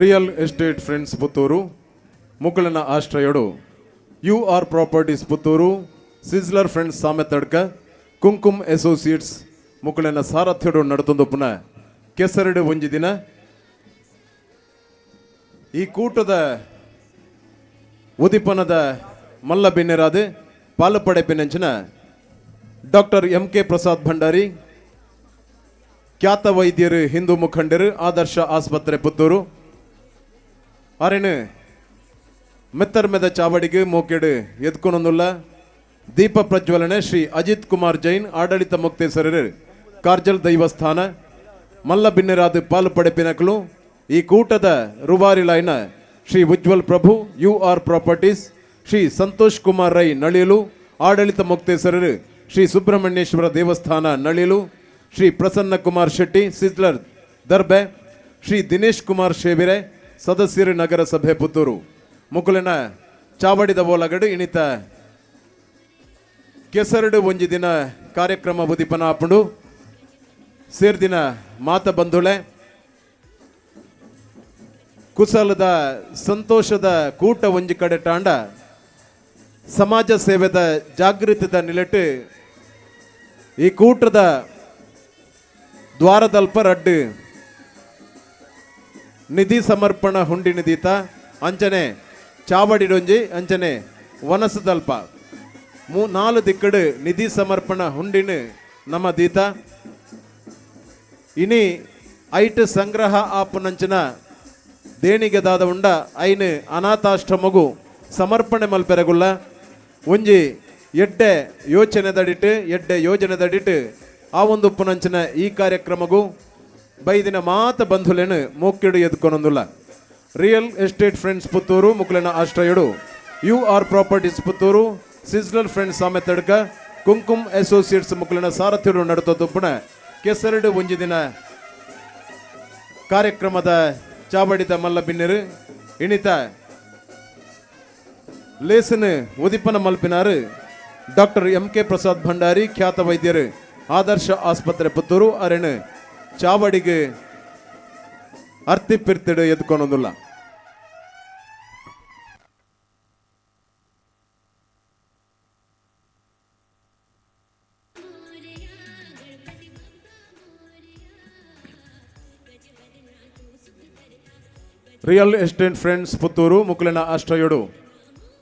Real estate friends Puttur ಮುಕುಲನ ಆಶ್ರಯಡು, you are properties Puttur, sizzler friends Sametadka, Kumkum associates ಮುಕುಲನ ಸಾರಥ್ಯಡು ನಡತೊಂದುಪ್ಪುನ ಕೆಸರಡು ಒಂಜಿ ದಿನ ಈ ಕೂಟದ ಉದಿಪನದ ಮಲ್ಲ ಬಿನ್ನೆರಾದ ಪಾಲುಪಡೆಪಿನಂಚಿನ doctor M K Prasad Bhandari, ಖ್ಯಾತ ವೈದ್ಯರು, ಹಿಂದೂ ಮುಖಂಡರು, ಆದರ್ಶ ಆಸ್ಪತ್ರೆ ಪುತ್ತೂರು ಅರೆನು ಮೆತ್ತರ್ಮೆದ ಚಾವಡಿಗೆ ಮೋಕೆಡು ಎದ್ಕೊನೊಂದುಲ್ಲ. ದೀಪ ಪ್ರಜ್ವಲನೆ ಶ್ರೀ ಅಜಿತ್ ಕುಮಾರ್ ಜೈನ್, ಆಡಳಿತ ಮೊಕ್ತೇಸರರು, ಕಾರ್ಜಲ್ ದೈವಸ್ಥಾನ. ಮಲ್ಲ ಬಿನ್ನೆರಾದ ಪಾಲು ಪಡೆಪಿನಕಲು ಈ ಕೂಟದ ರೂವಾರಿಲಾಯಿನ ಶ್ರೀ ಉಜ್ವಲ್ ಪ್ರಭು, you are properties, Shri Santosh Kumar Rai Nalilu, ಆಡಳಿತ ಮೊಕ್ತೇಸರರು, ಶ್ರೀ ಸುಬ್ರಹ್ಮಣ್ಯೇಶ್ವರ ದೇವಸ್ಥಾನ ನಳಿಲು, ಶ್ರೀ ಪ್ರಸನ್ನ ಕುಮಾರ್ ಶೆಟ್ಟಿ, ಸಿಜ್ಲರ್ ದರ್ಬೆ, ಶ್ರೀ ದಿನೇಶ್ ಕುಮಾರ್ ಶೇಬಿರೆ, ಸದಸ್ಯರು, ನಗರಸಭೆ ಪುತ್ತೂರು ಮುಕುಲಿನ ಚಾವಡಿದ ಓಲಗಡು ಇನಿತ ಕೆಸರಡು ಒಂಜಿ ದಿನ ಕಾರ್ಯಕ್ರಮ ಉದಿಪನ ಆಪುಂಡು. ಸೇರ್ದಿನ ಮಾತ ಬಂಧುಳೆ, ಕುಸಲದ ಸಂತೋಷದ ಕೂಟ ಒಂಜಿ ಕಡೆ ಟಾಂಡ, ಸಮಾಜ ಸೇವೆದ ಜಾಗೃತಿದ ನಿಲೆಟ್ ಈ ಕೂಟದ ದ್ವಾರದಲ್ಪ ರಡ್ಡು ನಿಧಿ ಸಮರ್ಪಣ ಹುಂಡಿ ನಿಧೀತ ಅಂಚನೆ ಚಾವಡಿಡೊಂಜಿ ಅಂಚನೆ ವನಸದಲ್ಪ ನಾಲು ದಿಕ್ಕಡು ನಿಧಿ ಸಮರ್ಪಣ ಹುಂಡಿನ ನಮ್ಮ ದೀತ. ಇನಿ ಐಟ್ ಸಂಗ್ರಹ ಆಪುನಂಚಿನ ದೇಣಿಗೆದಾದ ಉಂಡ ಐನ್ ಅನಾಥಾಶ್ರಮಗು ಸಮರ್ಪಣೆ ಮಲ್ಪೆರಗುಲ್ಲ. ಒಂಜಿ ಎಡ್ಡೆ ಯೋಚನೆದಡಿಟ್ಟು, ಎಡ್ಡೆ ಯೋಜನೆದಡಿಟ್ಟು ಆ ಒಂದು ಪುನಂಚಿನ ಈ ಕಾರ್ಯಕ್ರಮಗೂ ಬೈದಿನ ಮಾತ ಬಂಧುಲೇನು ಮೋಕ್ಕಿಡು ಎದ್ಕೊನೊಂದುಲ್ಲ. ರಿಯಲ್ ಎಸ್ಟೇಟ್ ಫ್ರೆಂಡ್ಸ್ ಪುತ್ತೂರು ಮುಕ್ಲೆನ ಆಶ್ರಯಡು, you are properties Puttur, sizzler friends Sametadka, Kumkum associates ಮುಕ್ಲೆನ ಸಾರಥ್ಯರು ನಡತೊಂದುಪ್ಪುನ ಕೆಸರಡು ಒಂಜಿ ದಿನ ಕಾರ್ಯಕ್ರಮದ ಚಾವಡಿದ ಮಲ್ಲ ಬಿನ್ನೆರು ಇಣಿತ ಲೇಸನ್ ಉದಿಪನ ಮಲ್ಪಿನಾರು doctor M K Prasad Bhandari, ಖ್ಯಾತ ವೈದ್ಯರು, ಆದರ್ಶ ಆಸ್ಪತ್ರೆ ಪುತ್ತೂರು. ಅರೆನು ಚಾವಡಿಗೆ ಅರ್ತಿ ಪಿರ್ತಿಡು ಎದ್ಕೊನೊಂದುಲ್ಲ. ರಿಯಲ್ ಎಸ್ಟೇಟ್ ಫ್ರೆಂಡ್ಸ್ ಪುತ್ತೂರು ಮುಕ್ಲೆನ ಆಶ್ರಯಡು,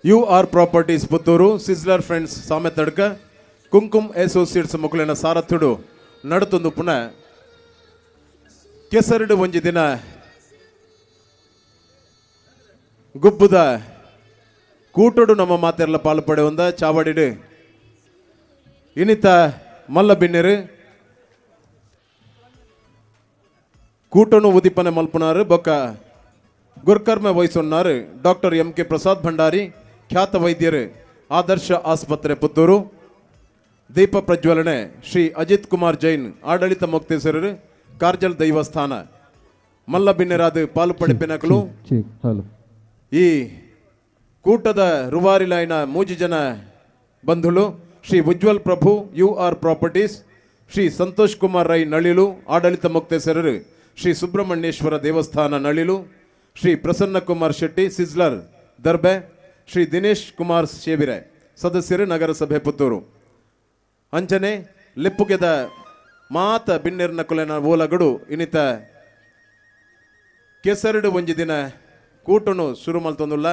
you are properties Puttur, sizzler friends Sametadka, Kumkum associates ಮುಕ್ಲೆನ ಸಾರಥ್ಯುಡು ನಡತೊಂದು ಪುನಃ ಕೆಸರಡು ಒಂಜಿ ದಿನ ಗುಬ್ಬುದ ಕೂಟಡು ನಮ್ಮ ಮಾತೆರ್ಲ ಪಾಲು ಪಡೆವಂದ ಚಾವಡಿಡು ಇನಿತ ಮಲ್ಲ ಬಿನ್ನೆರು ಕೂಟನು ಉದಿಪನೆ ಮಲ್ಪುನಾರು ಬೊಕ್ಕ ಗುರ್ಕರ್ಮ ವಹಿಸುన్నారు doctor M K Prasad Bhandari, ಖ್ಯಾತ ವೈದ್ಯರು, ಆದರ್ಶ ಆಸ್ಪತ್ರೆ ಪುತ್ತೂರು. ದೀಪ ಪ್ರಜ್ವಲನೆ ಶ್ರೀ ಅಜಿತ್ ಕುಮಾರ್ ಜೈನ್, ಆಡಳಿತ ಮೊಕ್ತೇಸರರು, ಕಾರ್ಜಲ್ ದೈವಸ್ಥಾನ. ಮಲ್ಲ ಬಿನ್ನೆರಾದ ಪಾಲು ಪಡೆಪಿನಕಲು ಚೆಕ್, ಹಲೋ. ಈ ಕೂಟದ ರುವಾರಿಲಾಯಿನ ಮೂಜಿ ಜನ ಬಂಧುಲು ಶ್ರೀ ಉಜ್ವಲ್ ಪ್ರಭು, you are properties, Shri Santosh Kumar Rai Nalilu, ಆಡಳಿತ ಮೊಕ್ತೇಸರರು, ಶ್ರೀ ಸುಬ್ರಹ್ಮಣ್ಯೇಶ್ವರ ದೇವಸ್ಥಾನ ನಳಿಲು, ಶ್ರೀ ಪ್ರಸನ್ನ ಕುಮಾರ್ ಶೆಟ್ಟಿ, ಸಿಜ್ಲರ್ ದರ್ಬೆ, ಶ್ರೀ ದಿನೇಶ್ ಕುಮಾರ್ ಶೇಬಿರೆ, ಸದಸ್ಯರು, ನಗರಸಭೆ ಪುತ್ತೂರು. ಅಂಚನೆ ಲೆಪ್ಪುಗೆದ ಮಾತ ಬಿನ್ನೆರ್ನ ಕುಲೆನ ಓಲಗಡು ಇನಿತ ಕೆಸರಡು ಒಂಜಿ ದಿನ ಕೂಟನು ಶುರು ಮಲ್ತೊಂದುಲ್ಲ.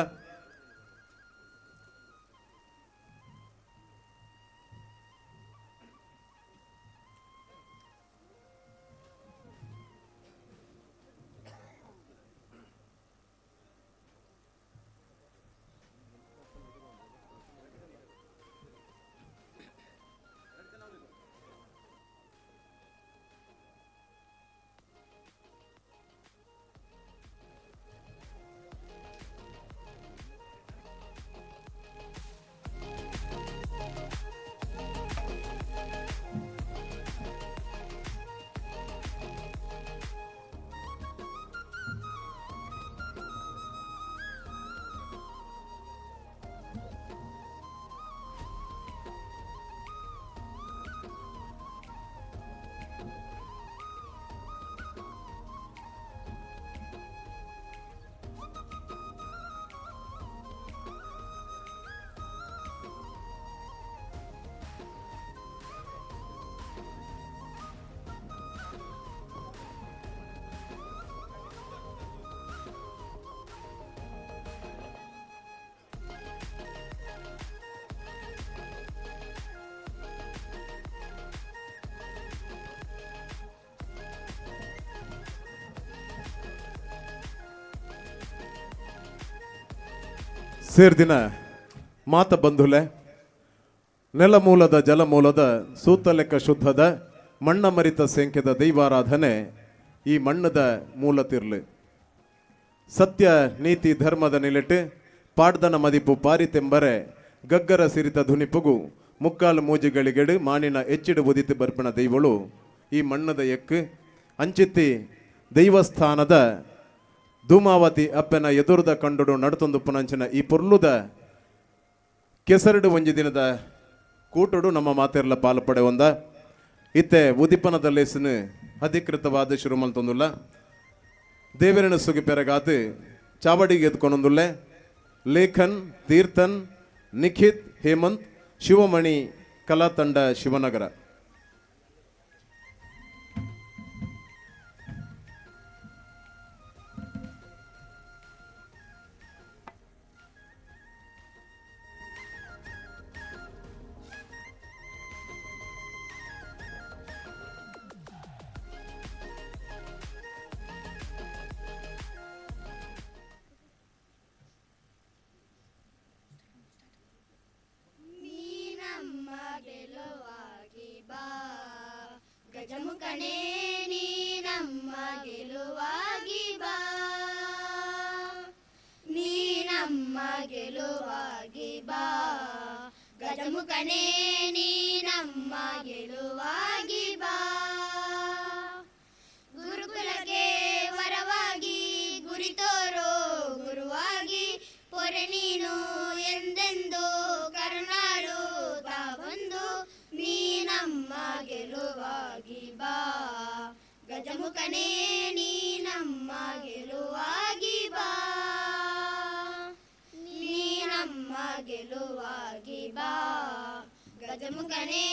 ಸೇರ್ದಿನ ಮಾತ ಬಂಧುಲೆ, ನೆಲಮೂಲದ ಜಲಮೂಲದ ಸೂತಲೆಕ್ಕ ಶುದ್ಧದ ಮಣ್ಣ ಮರಿತ ಸೆಂಕೆದ ದೈವಾರಾಧನೆ ಈ ಮಣ್ಣದ ಮೂಲ ತಿರ್ಲು. ಸತ್ಯ ನೀತಿ ಧರ್ಮದ ನಿಲೆಟ್ ಪಾಡ್ದನ ಮದಿಪು ಪಾರಿತೆಂಬರೆ ಗಗ್ಗರ ಸಿರಿತ ಧುನಿಪುಗು ಮುಕ್ಕಾಲು ಮೂಜಿಗಳಿಗೆಡು ಮಾಣಿನ ಎಚ್ಚಿಡು ಉದಿತು ಬರ್ಪಿನ ದೈವಳು ಈ ಮಣ್ಣದ ಎಕ್ಕು. ಅಂಚಿತ್ತಿ ದೈವಸ್ಥಾನದ ಧೂಮಾವತಿ ಅಪ್ಪನ ಎದುರುದ ಕಂಡುಡು ನಡತೊಂದು ಪುನಂಚಿನ ಈ ಪೊರ್ಲುದ ಕೆಸರಡು ಒಂಜಿ ದಿನದ ಕೂಟಡು ನಮ್ಮ ಮಾತೆರ್ಲ ಪಾಲು ಪಡೆವಂದ ಇತ್ತೆ ಉದಿಪನದ ಲೇಸನು ಅಧಿಕೃತವಾದ ಶುರು ಮಲ್ತೊಂದುಲ್ಲ. ದೇವರನ ಸುಗಿ ಪೆರಗಾತು ಚಾವಡಿಗೆ ಎದ್ಕೊಂಡೊಂದುಲ್ಲೆ ಲೇಖನ್, ತೀರ್ಥನ್, ನಿಖಿತ್, ಹೇಮಂತ್, ಶಿವಮಣಿ ಕಲಾ ತಂಡ, ಶಿವನಗರ. ನೀ ನಮ್ಮ ಗೆಲುವಾಗಿ ಬಾ, ಗಜಮುಖನೇ, ನೀ ನಮ್ಮ ಗೆಲುವಾಗಿ ಬಾ. ನೀ ನಮ್ಮ ಗೆಲುವಾಗಿ ಬಾ, ಗಜಮುಖನೇ, ನೀ ನಮ್ಮ ಗೆಲುವಾಗಿ ಬಾ. ಗುರುಕುಲಕ್ಕೆ ವರವಾಗಿ, ಗುರಿ ತೋರೋ ಗುರುವಾಗಿ, ಪೊರೆ ನೀನು ಎಂದೆಂದು ಕರುಣಾಳು ತಾ ಬಂದು. ನೀ ನಮ್ಮ ಗೆಲುವಾಗಿ ಬಾ, ಗಜಮುಖನೇ, ನೀ ನಮ್ಮ ಗೆಲುವಾಗಿ ಬಾ. ನೀ ನಮ್ಮ ಗೆಲುವಾಗಿ ಬಾ, ಗಜಮುಖನೇ,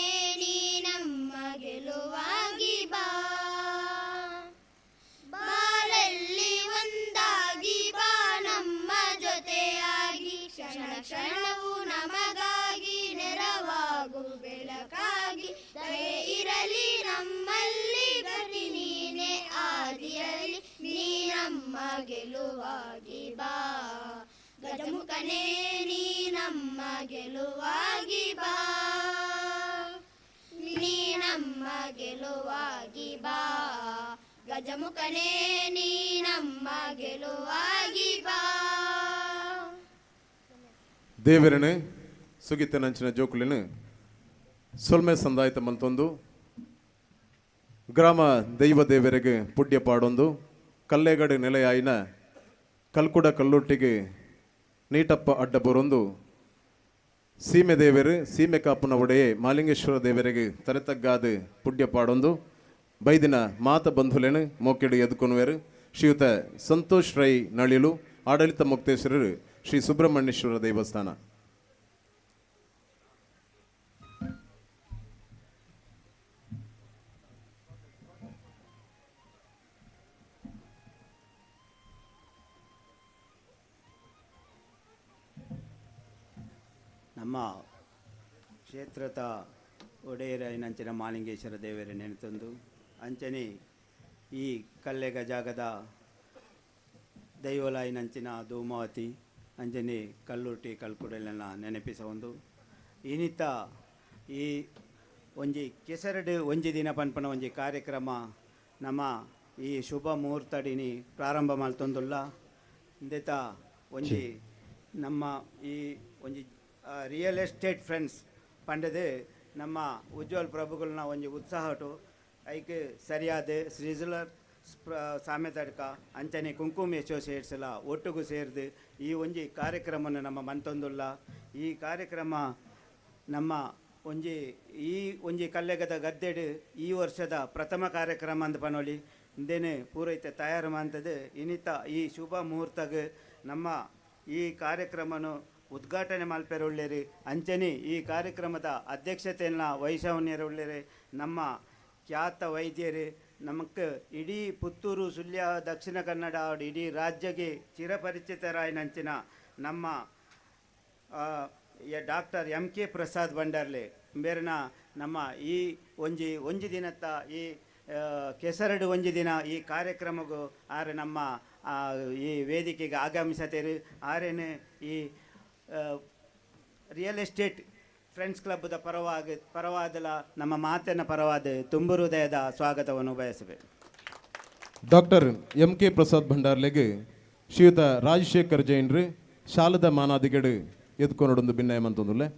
ನೀ ನಮ್ಮ ಗೆಲುವಾಗಿ ಬಾ. ಬಾಳಲ್ಲಿ ಒಂದಾಗಿ ಬಾ, ನಮ್ಮ ಜೊತೆಯಾಗಿ, ಕ್ಷಣ ಕ್ಷಣವೂ ನಮಗಾಗಿ ನೆರವಾಗು ಬೆಳಕಾಗಿ. ದಯೆ ಇರಲಿ ನಮ್ಮಲ್ಲಿ, ಗತಿ ನೀನೆ ಆದಿಯಲ್ಲಿ. ನೀ ನಮ್ಮ ಗೆಲುವಾಗಿ ಬಾ, ಗಜಮುಖನೇ, ನೀ ನಮ್ಮ ಗೆಲುವಾಗಿ ಬಾ. ನೀ ನಮ್ಮ ಗೆಲುವಾಗಿ ಬಾ, ಗಜಮುಖನೇ, ನೀ ನಮ್ಮ ಗೆಲುವಾಗಿ ಬಾ. ದೇವರನೆ ಸುಗಿತನಂಚಿನ ಜೋಕುಲಿನ ಸೊಲ್ಮೆ ಸಂದಾಯ್ತ ಮಲ್ತೊಂದು, ಗ್ರಾಮ ದೈವ ದೇವರಿಗೆ ಪುಡ್ಯ ಪಾಡೊಂದು, ಕಲ್ಲೇಗಡೆ ನೆಲೆಯಾಯಿನ ಕಲ್ಕುಡ ಕಲ್ಲುಟ್ಟಿಗೆ ನೀಟಪ್ಪ ಅಡ್ಡ ಬರೊಂದು, ಸೀಮೆ ದೇವರು ಸೀಮೆ ಕಾಪುನ ಒಡೆಯೇ ಮಾಲಿಂಗೇಶ್ವರ ದೇವರಿಗೆ ತಲೆತಗ್ಗಾದ ಪುಡ್ಯ ಪಾಡೊಂದು ಬೈದಿನ ಮಾತ ಬಂಧುಲೇನು ಮೋಕೆಡು ಎದ್ಕೊನುವೆರು. ಶ್ರೀಯುತ ಸಂತೋಷ್ ರೈ ನಳಿಲು, ಆಡಳಿತ ಮುಕ್ತೇಶ್ವರರು, ಶ್ರೀ ಸುಬ್ರಹ್ಮಣ್ಯೇಶ್ವರ ದೇವಸ್ಥಾನ. ನಮ್ಮ ಕ್ಷೇತ್ರದ ಒಡೆಯರಾಯಿನಂಚಿನ ಮಾಲಿಂಗೇಶ್ವರ ದೇವರ ನೆನೆತೊಂದು, ಅಂಚನೆ ಈ ಕಲ್ಲೆಗ ಜಾಗದ ದೈವಲಾಯಿನಂಚಿನ ಧೂಮಾವತಿ, ಅಂಚನೆ ಕಲ್ಲುರ್ಟಿ ಕಲ್ಕುಡಲನ್ನ ನೆನಪಿಸವೊಂದು, ಇನಿತ ಈ ಒಂಜಿ ಕೆಸರಡು ಒಂಜಿ ದಿನ ಪನ್ಪನ ಒಂಜಿ ಕಾರ್ಯಕ್ರಮ ನಮ್ಮ ಈ ಶುಭ ಮುಹೂರ್ತಡಿನಿ ಪ್ರಾರಂಭ ಮಲ್ತೊಂದುಲ್ಲ. ಇಂದೆತ ಒಂಜಿ ನಮ್ಮ ಈ ಒಂಜಿ ರಿಯಲ್ ಎಸ್ಟೇಟ್ ಫ್ರೆಂಡ್ಸ್ ಪಂಡದು ನಮ್ಮ ಉಜ್ವಲ್ ಪ್ರಭುಗಳನ್ನ ಒಂಜಿ ಉತ್ಸಾಹಟು ಐಕ್ ಸರಿಯಾದ ಶ್ರೀಜುಲರ್ ಸಾಮೆತಡ್ಕ, ಅಂಚನೆ ಕುಂಕುಮ ಅಸೋಸಿಯೇಟ್ಸ್ ಎಲ್ಲ ಒಟ್ಟುಗು ಸೇರ್ದು ಈ ಒಂಜಿ ಕಾರ್ಯಕ್ರಮನ ನಮ್ಮ ಮಂತೊಂದುಲ್ಲ. ಈ ಕಾರ್ಯಕ್ರಮ ನಮ್ಮ ಒಂಜಿ ಈ ಒಂಜಿ ಕಲ್ಲೆಗದ ಗದ್ದೆಡು ಈ ವರ್ಷದ ಪ್ರಥಮ ಕಾರ್ಯಕ್ರಮ ಅಂದ್ ಪನೊಲಿ. ಇಂದೇನೆ ಪೂರೈತೆ ತಯಾರು ಮಂತದ್ದು. ಇನಿತ ಈ ಶುಭ ಮುಹೂರ್ತಗ್ ನಮ್ಮ ಈ ಕಾರ್ಯಕ್ರಮನು ಉದ್ಘಾಟನೆ ಮಲ್ಪೆರುಳ್ಳೇರಿ, ಅಂಚನೆ ಈ ಕಾರ್ಯಕ್ರಮದ ಅಧ್ಯಕ್ಷತೆಯನ್ನು ವಹಿಸವನ್ಯರುಳ್ಳೇರಿ ನಮ್ಮ ಖ್ಯಾತ ವೈದ್ಯರು, ನಮಕ್ ಇಡೀ ಪುತ್ತೂರು, ಸುಳ್ಯ, ದಕ್ಷಿಣ ಕನ್ನಡ, ಇಡೀ ರಾಜ್ಯಗೆ ಚಿರಪರಿಚಿತರಾಯಿನಂಚಿನ ನಮ್ಮ ಡಾಕ್ಟರ್ ಎಂ ಕೆ ಪ್ರಸಾದ್ ಭಂಡಾರ್ಲೆ ಬೇರೆನ ನಮ್ಮ ಈ ಒಂಜಿ ಒಂಜಿ ದಿನತ್ತ ಈ ಕೆಸರಡು ಒಂಜಿ ದಿನ ಈ ಕಾರ್ಯಕ್ರಮಗೂ ಆರೆ ನಮ್ಮ ಈ ವೇದಿಕೆಗೆ ಆಗಮಿಸತೇರು. ಆರೇನು ಈ ರಿಯಲ್ ಎಸ್ಟೇಟ್ ಫ್ರೆಂಡ್ಸ್ ಕ್ಲಬ್ದ ಪರವಾಗಿ ಪರವಾದಲ ನಮ್ಮ ಮಾತಿನ ಪರವಾದ ತುಂಬು ಹೃದಯದ ಸ್ವಾಗತವನ್ನು ಬಯಸಬೇಕು. ಡಾಕ್ಟರ್ ಎಂ ಕೆ ಪ್ರಸಾದ್ ಭಂಡಾರ್ಲೆಗ್ ಶ್ರೀಯುತ ರಾಜಶೇಖರ್ ಜೈನ್ರು ಶಾಲದ ಮಾನಾದಿಗಡು ಎದ್ಕೊನೊಡೊಂದು ಭಿನ್ನಯ ಮಂತೊಂದುಲ್ಲೆ.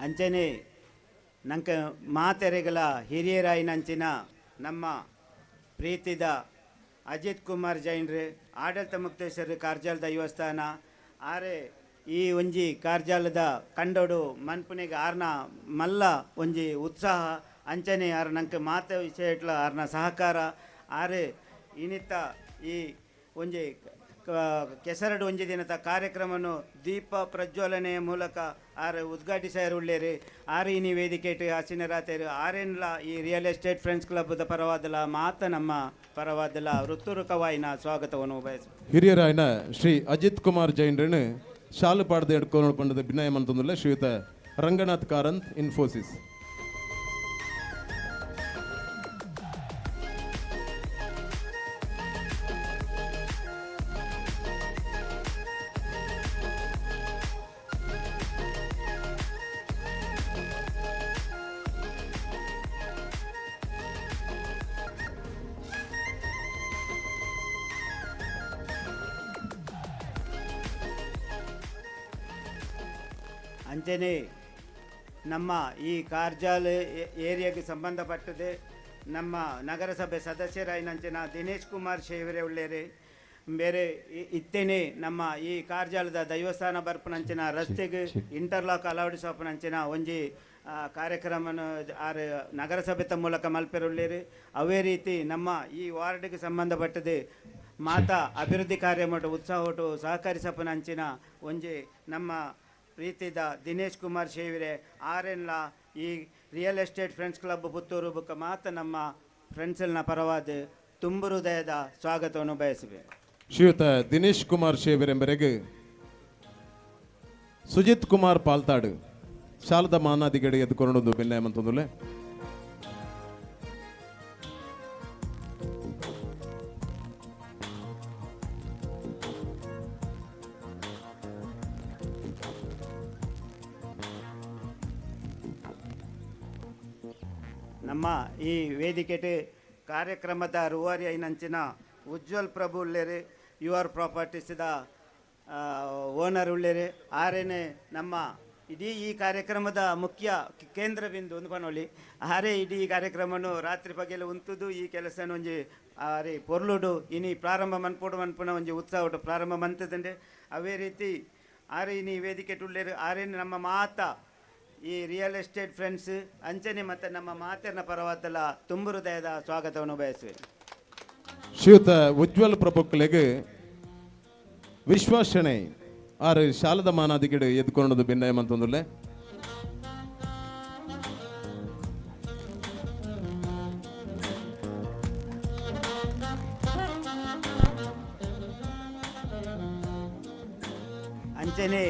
ಅಂಚನೆ ನಂಕ ಮಾತೆರೆಗಳ ಹಿರಿಯರಾಯಿನಂಚಿನ ನಮ್ಮ ಪ್ರೀತಿದ ಅಜಿತ್ ಕುಮಾರ್ ಜೈನ್ರು, ಆಡಳಿತ ಮುಕ್ತೇಶ್ವರ ಕಾರ್ಜಾಲ ದೈವಸ್ಥಾನ ಆರೆ ಈ ಒಂಜಿ ಕಾರ್ಜಾಲದ ಕಂಡೋಡು ಮನ್ಪುನೆಗ್ ಆರ್ನ ಮಲ್ಲ ಒಂಜಿ ಉತ್ಸಾಹ, ಅಂಚನೆ ಆರ್ ನಂಕ ಮಾತ ವಿಷಯಟ್ಲ ಆರ್ನ ಸಹಕಾರ. ಆರೆ ಇನಿತ ಈ ಒಂಜಿ ಕೆಸರಡು ಒಂಜಿ ದಿನದ ಕಾರ್ಯಕ್ರಮನು ದೀಪ ಪ್ರಜ್ವಲನೆಯ ಮೂಲಕ ಆರ್ ಉದ್ಘಾಟಿಸಾಯರು ಉಳ್ಳೇರು. ಆರ್ ಇನಿ ವೇದಿಕೆಟ್ ಆಸೀನರಾತೆರು. ಆರೆನ್ಲ ಈ ರಿಯಲ್ ಎಸ್ಟೇಟ್ ಫ್ರೆಂಡ್ಸ್ ಕ್ಲಬ್ದ ಪರವಾದಲ ಮಾತ ನಮ್ಮ ಪರವಾದಲ ಋತುರುಕವಾಯಿನ ಸ್ವಾಗತವನ್ನು ಬಯಸ ಹಿರಿಯರಾಯನ ಶ್ರೀ ಅಜಿತ್ ಕುಮಾರ್ ಜೈನ್ರನ್ನು ಶಾಲು ಪಾಡ್ದ ಎಡ್ಕೊನೊಡು ಪಂಡದ ಭಿನ್ನಯ ಮಂತೊಂದುಲ್ಲೆ ಶ್ರೀಯುತ ರಂಗನಾಥ್ ಕಾರಂತ್, ಇನ್ಫೋಸಿಸ್. ಅಂಚನೆ ನಮ್ಮ ಈ ಕಾರ್ಜಾಲ್ ಏರಿಯಾಗೆ ಸಂಬಂಧಪಟ್ಟದೆ ನಮ್ಮ ನಗರಸಭೆ ಸದಸ್ಯರಾಯಿನಂಚಿನ ದಿನೇಶ್ ಕುಮಾರ್ ಶೇವರೆ ಉಳ್ಳೇರು. ಬೇರೆ ಇತ್ತೇನೆ ನಮ್ಮ ಈ ಕಾರ್ಜಾಲದ ದೈವಸ್ಥಾನ ಬರ್ಪನಂಚಿನ ರಸ್ತೆಗೆ ಇಂಟರ್ಲಾಕ್ ಅಳವಡಿಸಪನಂಚಿನ ಒಂಜಿ ಕಾರ್ಯಕ್ರಮನ ಆರ್ ನಗರಸಭೆತ ಮೂಲಕ ಮಲ್ಪೆರುಳ್ಳೇರು. ಅವೇ ರೀತಿ ನಮ್ಮ ಈ ವಾರ್ಡ್ಗೆ ಸಂಬಂಧಪಟ್ಟದೆ ಮಾತಾ ಅಭಿವೃದ್ಧಿ ಕಾರ್ಯ ಮಟ್ಟ ಉತ್ಸಾಹ ಒಟ್ಟು ಸಹಕರಿಸಪನಂಚಿನ ಒಂಜಿ ನಮ್ಮ ಪ್ರೀತಿದ ದಿನೇಶ್ ಕುಮಾರ್ ಶೇವಿರೆ ಆರೆನ್ಲ ಈ real estate friends club Puttur ಬುಕ್ಕ ಮಾತ ನಮ್ಮ ಫ್ರೆಂಡ್ಸಲ್ನ ಪರವಾದ ತುಂಬು ಹೃದಯದ ಸ್ವಾಗತವನ್ನು ಬಯಸಿವೆ. ಶ್ರೀಯುತ ದಿನೇಶ್ ಕುಮಾರ್ ಶೇವರೆಂಬರೆಗ್ ಸುಜಿತ್ ಕುಮಾರ್ ಪಾಲ್ತಾಡು ಶಾಲದ ಮಾನಾದಿಗಡೆ ಎದ್ಕೊನೊಡೊಂದು ಭಿನ್ನಯ ಮಂತೊಂದುಲ್ಲೆ. ನಮ್ಮ ಈ ವೇದಿಕೆಟ್ ಕಾರ್ಯಕ್ರಮದ ರೂವಾರಿ ಐನಂಚಿನ ಉಜ್ವಲ್ ಪ್ರಭು ಉಳ್ಳೇರು, you are ಪ್ರಾಪರ್ಟೀಸ್ದ ಓನರ್ ಉಳ್ಳೇರು. ಆರೇನೆ ನಮ್ಮ ಇಡೀ ಈ ಕಾರ್ಯಕ್ರಮದ ಮುಖ್ಯ ಕೇಂದ್ರ ಬಿಂದು ಒಂದು ಪನೊಲಿ. ಆರೇ ಇಡೀ ಈ ಕಾರ್ಯಕ್ರಮನು ರಾತ್ರಿ ಪಗೆಲ ಉಂತುದು ಈ ಕೆಲಸನ ಒಂಜಿ ಆರೆ ಪೊರ್ಲುಡು ಇನಿ ಪ್ರಾರಂಭ ಮನ್ಪೋಡು ಮನ್ಪುನ ಒಂಜಿ ಉತ್ಸಾಹ ಉಂಟು ಪ್ರಾರಂಭ ಮಂತದಂಡೆ. ಅವೇ ರೀತಿ ಆರೆ ಇನಿ ವೇದಿಕೆ ಉಳ್ಳೇರು. ಆರೇನೆ ನಮ್ಮ ಮಾತಾ ಈ ರಿಯಲ್ ಎಸ್ಟೇಟ್ ಫ್ರೆಂಡ್ಸ್ ಅಂಚನೆ ಮತ್ತು ನಮ್ಮ ಮಾತೆರ್ನ ಪರವಾದಲ ತುಂಬು ಹೃದಯದ ಸ್ವಾಗತವನ್ನು ಬಯಸುವೆ. ಶ್ರೀಯುತ ಉಜ್ವಲ್ ಪ್ರಭುಕ್ಕಲೆಗ್ ವಿಶ್ವಾಸಣೆ ಆರು ಶಾಲದ ಮಾನಾದಿಗಡೆ ಎದ್ಕೊನೊಡೊಂದು ಭಿನ್ನಯ ಮಂತೊಂದುಲ್ಲೆ. ಅಂಚನೆ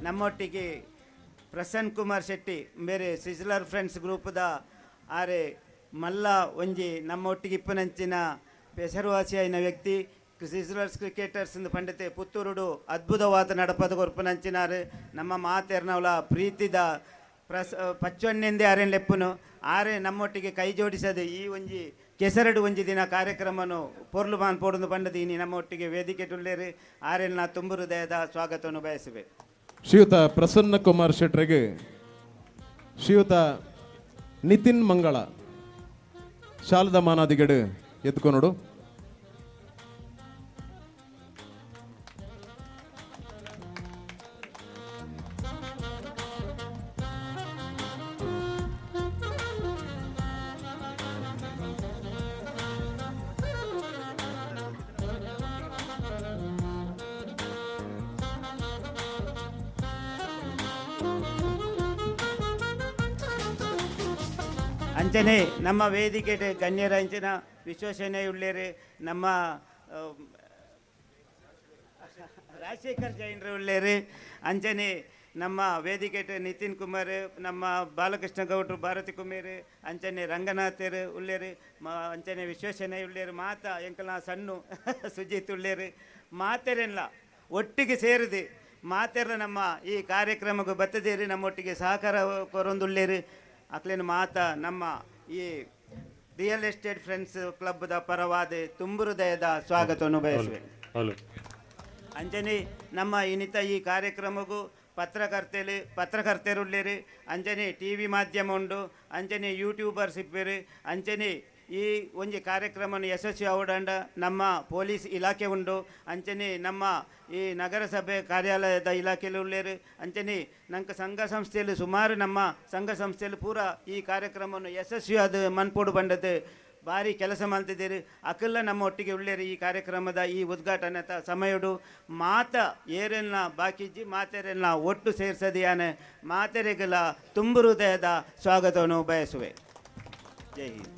ನಮ್ಮೊಟ್ಟಿಗೆ ಪ್ರಸನ್ನ ಕುಮಾರ್ ಶೆಟ್ಟಿ ಬೇರೆ ಸಿಜ್ಲರ್ ಫ್ರೆಂಡ್ಸ್ ಗ್ರೂಪ್ದ ಆರೆ ಮಲ್ಲ ಒಂಜಿ ನಮ್ಮೊಟ್ಟಿಗೆ ಇಪ್ಪನಂಚಿನ ಹೆಸರುವಾಸಿಯಾಯಿನ ವ್ಯಕ್ತಿ. ಸಿಜ್ಲರ್ಸ್ ಕ್ರಿಕೆಟರ್ಸ್ ಪಂಡಿತೆ ಪುತ್ತೂರುಡು ಅದ್ಭುತವಾದ ನಡಪದ ಕೊರ್ಪುನಂಚಿನಾರು. ನಮ್ಮ ಮಾತೆರ್ನವಲ ಪ್ರೀತಿದ ಪ್ರಸ ಪಚ್ಚೊನ್ನೆಂದೇ ಆರೆನ್ ಲೆಪ್ಪುನು. ಆರೆ ನಮ್ಮೊಟ್ಟಿಗೆ ಕೈ ಜೋಡಿಸದೆ ಈ ಒಂಜಿ ಕೆಸರಡು ಒಂಜಿ ದಿನ ಕಾರ್ಯಕ್ರಮನು ಪೊರ್ಲು ಮಾನ್ ಪೋಡುಂದು ಪಂಡದು ಇನಿ ನಮ್ಮೊಟ್ಟಿಗೆ ವೇದಿಕೆ ತುಳ್ಳೇರು. ಆರೆನ್ನ ತುಂಬು ಹೃದಯದ ಸ್ವಾಗತವನ್ನು ಬಯಸುವೆ. ಶ್ರೀಯುತ ಪ್ರಸನ್ನ ಕುಮಾರ್ ಶೆಟ್ರಿಗೆ ಶ್ರೀಯುತ ನಿತಿನ್ ಮಂಗಳ ಶಾಲದ ಮಾನಾದಿಗಡು ಎದ್ಕೊನೊಡು. ಅಂಚನೆ ನಮ್ಮ ವೇದಿಕೆ ಗಣ್ಯರ ಅಂಚಿನ ವಿಶ್ವಸೇನೆ ಉಳ್ಳೇರು, ನಮ್ಮ ರಾಜಶೇಖರ್ ಜೈನರು ಉಳ್ಳೇರು. ಅಂಚನೆ ನಮ್ಮ ವೇದಿಕೆ ನಿತಿನ್ ಕುಮಾರ್, ನಮ್ಮ ಬಾಲಕೃಷ್ಣ ಗೌಡ್ರು, ಭಾರತಿ ಕುಮೇರ್, ಅಂಚನೆ ರಂಗನಾಥರು ಉಳ್ಳೇರು, ಅಂಚನೆ ವಿಶ್ವೇಶನೆ ಉಳ್ಳೇರು, ಮಾತ ಎಂಕಲ್ನ ಸಣ್ಣು ಸುಜಿತ್ ಉಳ್ಳೇರು. ಮಾತೆರೆಲ್ಲ ಒಟ್ಟಿಗೆ ಸೇರಿದೆ ಮಾತೆರ ನಮ್ಮ ಈ ಕಾರ್ಯಕ್ರಮಕ್ಕೆ ಬತ್ತದೇರಿ ನಮ್ಮೊಟ್ಟಿಗೆ ಸಹಕಾರ ಕೊರೊಂದುಳ್ಳೇರು. ಅಕ್ಲೇನು ಮಾತ ನಮ್ಮ ಈ real estate friends ಕ್ಲಬ್ದ ಪರವಾದ ತುಂಬು ಹೃದಯದ ಸ್ವಾಗತವನ್ನು ಬಯಸುವೆ. ಅಂಜನಿ ನಮ್ಮ ಇನ್ನಿತ ಈ ಕಾರ್ಯಕ್ರಮಕ್ಕೂ ಪತ್ರಕರ್ತೆಲು ಪತ್ರಕರ್ತೆರುಳ್ಳೇರು, ಅಂಚನೆ ಟಿವಿ ಮಾಧ್ಯಮ ಉಂಡು, ಅಂಚನೆ ಯೂಟ್ಯೂಬರ್ಸ್ ಇಪ್ಪೇರು. ಅಂಚನೆ ಈ ಒಂಜಿ ಕಾರ್ಯಕ್ರಮನ ಯಶಸ್ವಿ ಆವಡಂಡ ನಮ್ಮ ಪೊಲೀಸ್ ಇಲಾಖೆ ಉಂಡು, ಅಂಚನೆ ನಮ್ಮ ಈ ನಗರಸಭೆ ಕಾರ್ಯಾಲಯದ ಇಲಾಖೆಯಲ್ಲಿ ಉಳ್ಳೇರು. ಅಂಚನೆ ನಂಗೆ ಸಂಘ ಸಂಸ್ಥೆಯಲ್ಲಿ ಸುಮಾರು ನಮ್ಮ ಸಂಘ ಸಂಸ್ಥೆಯಲ್ಲಿ ಪೂರ ಈ ಕಾರ್ಯಕ್ರಮವನ್ನು ಯಶಸ್ವಿಯಾದ ಮನ್ಪೋಡು ಬಂಡದ್ದು ಭಾರಿ ಕೆಲಸ ಮಾಡ್ತಿದ್ದೀರಿ. ಅಕಲ್ಲ ನಮ್ಮ ಒಟ್ಟಿಗೆ ಉಳ್ಳೇರಿ. ಈ ಕಾರ್ಯಕ್ರಮದ ಈ ಉದ್ಘಾಟನೆ ಸಮಯಡು ಮಾತ ಏರೆಲ್ಲ ಬಾಕಿಜ್ಜಿ ಮಾತೆರೆಲ್ಲ ಒಟ್ಟು ಸೇರ್ಸದಿಯಾನೆ ಮಾತೆರೆಗೆಲ್ಲ ತುಂಬು ಹೃದಯದ ಸ್ವಾಗತವನ್ನು ಬಯಸುವೆ. ಜೈ ಹಿಂದ್.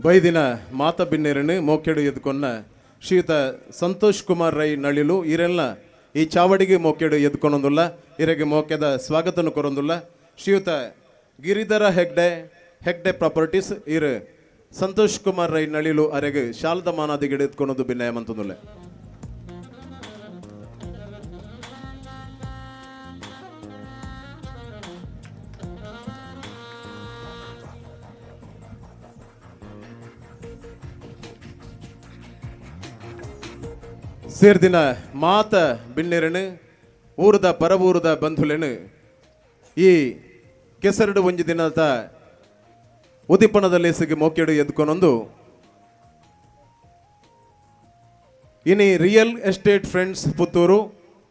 ಬೈದಿನ ಮಾತ ಬಿನ್ನೆರನು ಮೋಕೆಡು ಎದ್ಕೊನ್ನ ಶ್ರೀಯುತ ಸಂತೋಷ್ ಕುಮಾರ್ ರೈ ನಳಿಲು ಇರೆಲ್ಲ ಈ ಚಾವಡಿಗೆ ಮೋಕೆಡು ಎದ್ಕೊನೊಂದುಲ್ಲ, ಇರೆಗೆ ಮೋಕೆದ ಸ್ವಾಗತನು ಕೊರೊಂದುಲ್ಲ. ಶ್ರೀಯುತ ಗಿರಿಧರ ಹೆಗ್ಡೆ, ಹೆಗ್ಡೆ ಪ್ರಾಪರ್ಟೀಸ್ ಇರು ಸಂತೋಷ್ ಕುಮಾರ್ ರೈ ನಳಿಲು ಅರೆಗೆ ಶಾಲದ ಮಾನಾದಿಗೆ ಎದ್ಕೊನೊಂದು ಬಿನ್ನಯ ಮಂತೊಂದುಲ್ಲ. ಸೇರ್ದಿನ ಮಾತ ಬಿನ್ನೆರನು ಊರದ ಪರವೂರದ ಬಂಧುಲೆನು ಈ ಕೆಸರಡು ಒಂಜಿ ದಿನದ ಉದಿಪನದಲ್ಲಿ ಸಿಗಿ ಮೋಕೆಡು ಎದ್ಕೊನೊಂದು ಇನಿ real estate friends Puttur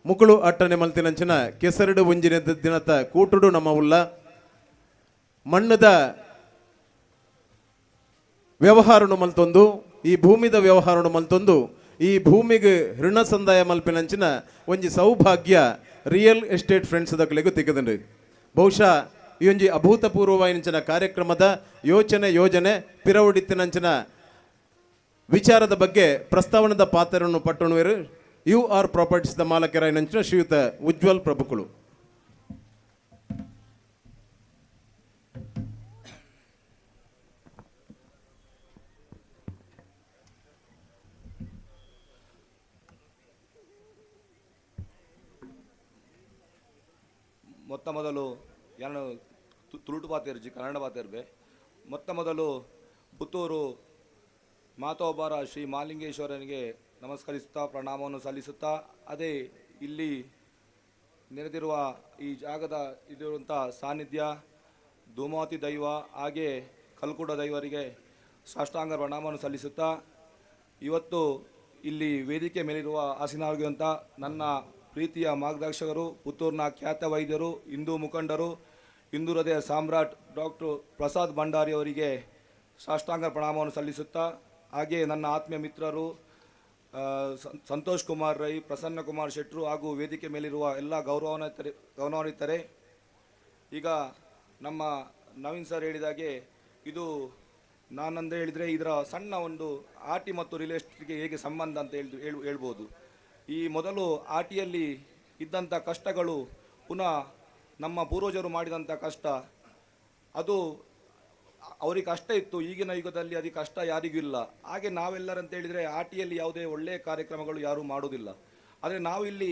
ಮುಕುಳು ಅಟ್ಟನೆ ಮಲ್ತಿನಂಚಿನ ಕೆಸರಡು ಒಂಜಿನ ದಿನದ ಕೂಟುಡು ನಮ್ಮ ಉಲ್ಲ ಮಣ್ಣದ ವ್ಯವಹಾರನು ಮಲ್ತೊಂದು, ಈ ಭೂಮಿದ ವ್ಯವಹಾರನು ಮಲ್ತೊಂದು, ಈ ಭೂಮಿಗೆ ಋಣ ಸಂದಾಯ ಮಲ್ಪಿನಂಚಿನ ಒಂಜಿ ಸೌಭಾಗ್ಯ real estate friends ದಕ್ಲೆಗು ತಿಕ್ಕದಂಡ್ರಿ. ಬಹುಶಃ ಈ ಒಂಜಿ ಅಭೂತಪೂರ್ವವಾಯಿನಂಚಿನ ಕಾರ್ಯಕ್ರಮದ ಯೋಚನೆ ಯೋಜನೆ ಪಿರವುಡಿತ್ತಿನಂಚಿನ ವಿಚಾರದ ಬಗ್ಗೆ ಪ್ರಸ್ತಾವನದ ಪಾತ್ರವನ್ನು ಪಟ್ಟಣುವರು you are properties the ಮಾಲಕರಾಯಿನಂಚಿನ ಶ್ರೀಯುತ ಉಜ್ವಲ್ ಪ್ರಭುಕುಳು. ಮೊತ್ತ ಮೊದಲು ಯಾನು ತುಳುಟು ಪಾತೆರ್ಜಿ, ಕನ್ನಡ ಪಾತೆರ್ಬೆ. ಮೊತ್ತ ಮೊದಲು ಪುತ್ತೂರು ಮಾತೋಬಾರ ಶ್ರೀ ಮಾಲಿಂಗೇಶ್ವರನಿಗೆ ನಮಸ್ಕರಿಸುತ್ತಾ, ಪ್ರಣಾಮವನ್ನು ಸಲ್ಲಿಸುತ್ತಾ, ಅದೇ ಇಲ್ಲಿ ನೆರೆದಿರುವ ಈ ಜಾಗದ ಇರುವಂಥ ಸಾನ್ನಿಧ್ಯ ಧೂಮಾವತಿ ದೈವ ಹಾಗೆ ಕಲ್ಕುಡ ದೈವರಿಗೆ ಸಾಷ್ಟಾಂಗ ಪ್ರಣಾಮವನ್ನು ಸಲ್ಲಿಸುತ್ತಾ, ಇವತ್ತು ಇಲ್ಲಿ ವೇದಿಕೆ ಮೇಲಿರುವ ಆಸೀನರಾಗಿರುವಂಥ ನನ್ನ ಪ್ರೀತಿಯ ಮಾರ್ಗದರ್ಶಕರು, ಪುತ್ತೂರಿನ ಖ್ಯಾತ ವೈದ್ಯರು, ಹಿಂದೂ ಮುಖಂಡರು, ಹಿಂದೂ ಹೃದಯ ಸಾಮ್ರಾಟ್ ಡಾಕ್ಟರ್ ಪ್ರಸಾದ್ ಭಂಡಾರಿ ಅವರಿಗೆ ಸಾಷ್ಟಾಂಗ ಪ್ರಣಾಮವನ್ನು ಸಲ್ಲಿಸುತ್ತಾ, ಹಾಗೆಯೇ ನನ್ನ ಆತ್ಮೀಯ ಮಿತ್ರರು ಸಂತೋಷ್ ಕುಮಾರ್ ರೈ, ಪ್ರಸನ್ನ ಕುಮಾರ್ ಶೆಟ್ರು ಹಾಗೂ ವೇದಿಕೆ ಮೇಲಿರುವ ಎಲ್ಲ ಗೌರವಾನ್ವಿತರೆ ಗೌರವಾನ್ವಿತರೆ, ಈಗ ನಮ್ಮ ನವೀನ್ ಸರ್ ಹೇಳಿದಾಗೆ ಇದು ನಾನಂದ್ರೆ ಹೇಳಿದರೆ ಇದರ ಸಣ್ಣ ಒಂದು ಆಟಿ ಮತ್ತು ರಿಯಲ್ ಎಸ್ಟೇಟ್ಗೆ ಹೇಗೆ ಸಂಬಂಧ ಅಂತ ಹೇಳ್ಬೋದು. ಈ ಮೊದಲು ಆಟಿಯಲ್ಲಿ ಇದ್ದಂಥ ಕಷ್ಟಗಳು ಪುನಃ ನಮ್ಮ ಪೂರ್ವಜರು ಮಾಡಿದಂಥ ಕಷ್ಟ, ಅದು ಅವ್ರಿಗೆ ಕಷ್ಟ ಇತ್ತು. ಈಗಿನ ಯುಗದಲ್ಲಿ ಅದಕ್ಕೆ ಕಷ್ಟ ಯಾರಿಗೂ ಇಲ್ಲ. ಹಾಗೆ ನಾವೆಲ್ಲರಂತ ಹೇಳಿದರೆ ಆಟಿಯಲ್ಲಿ ಯಾವುದೇ ಒಳ್ಳೆಯ ಕಾರ್ಯಕ್ರಮಗಳು ಯಾರೂ ಮಾಡುವುದಿಲ್ಲ. ಆದರೆ ನಾವು ಇಲ್ಲಿ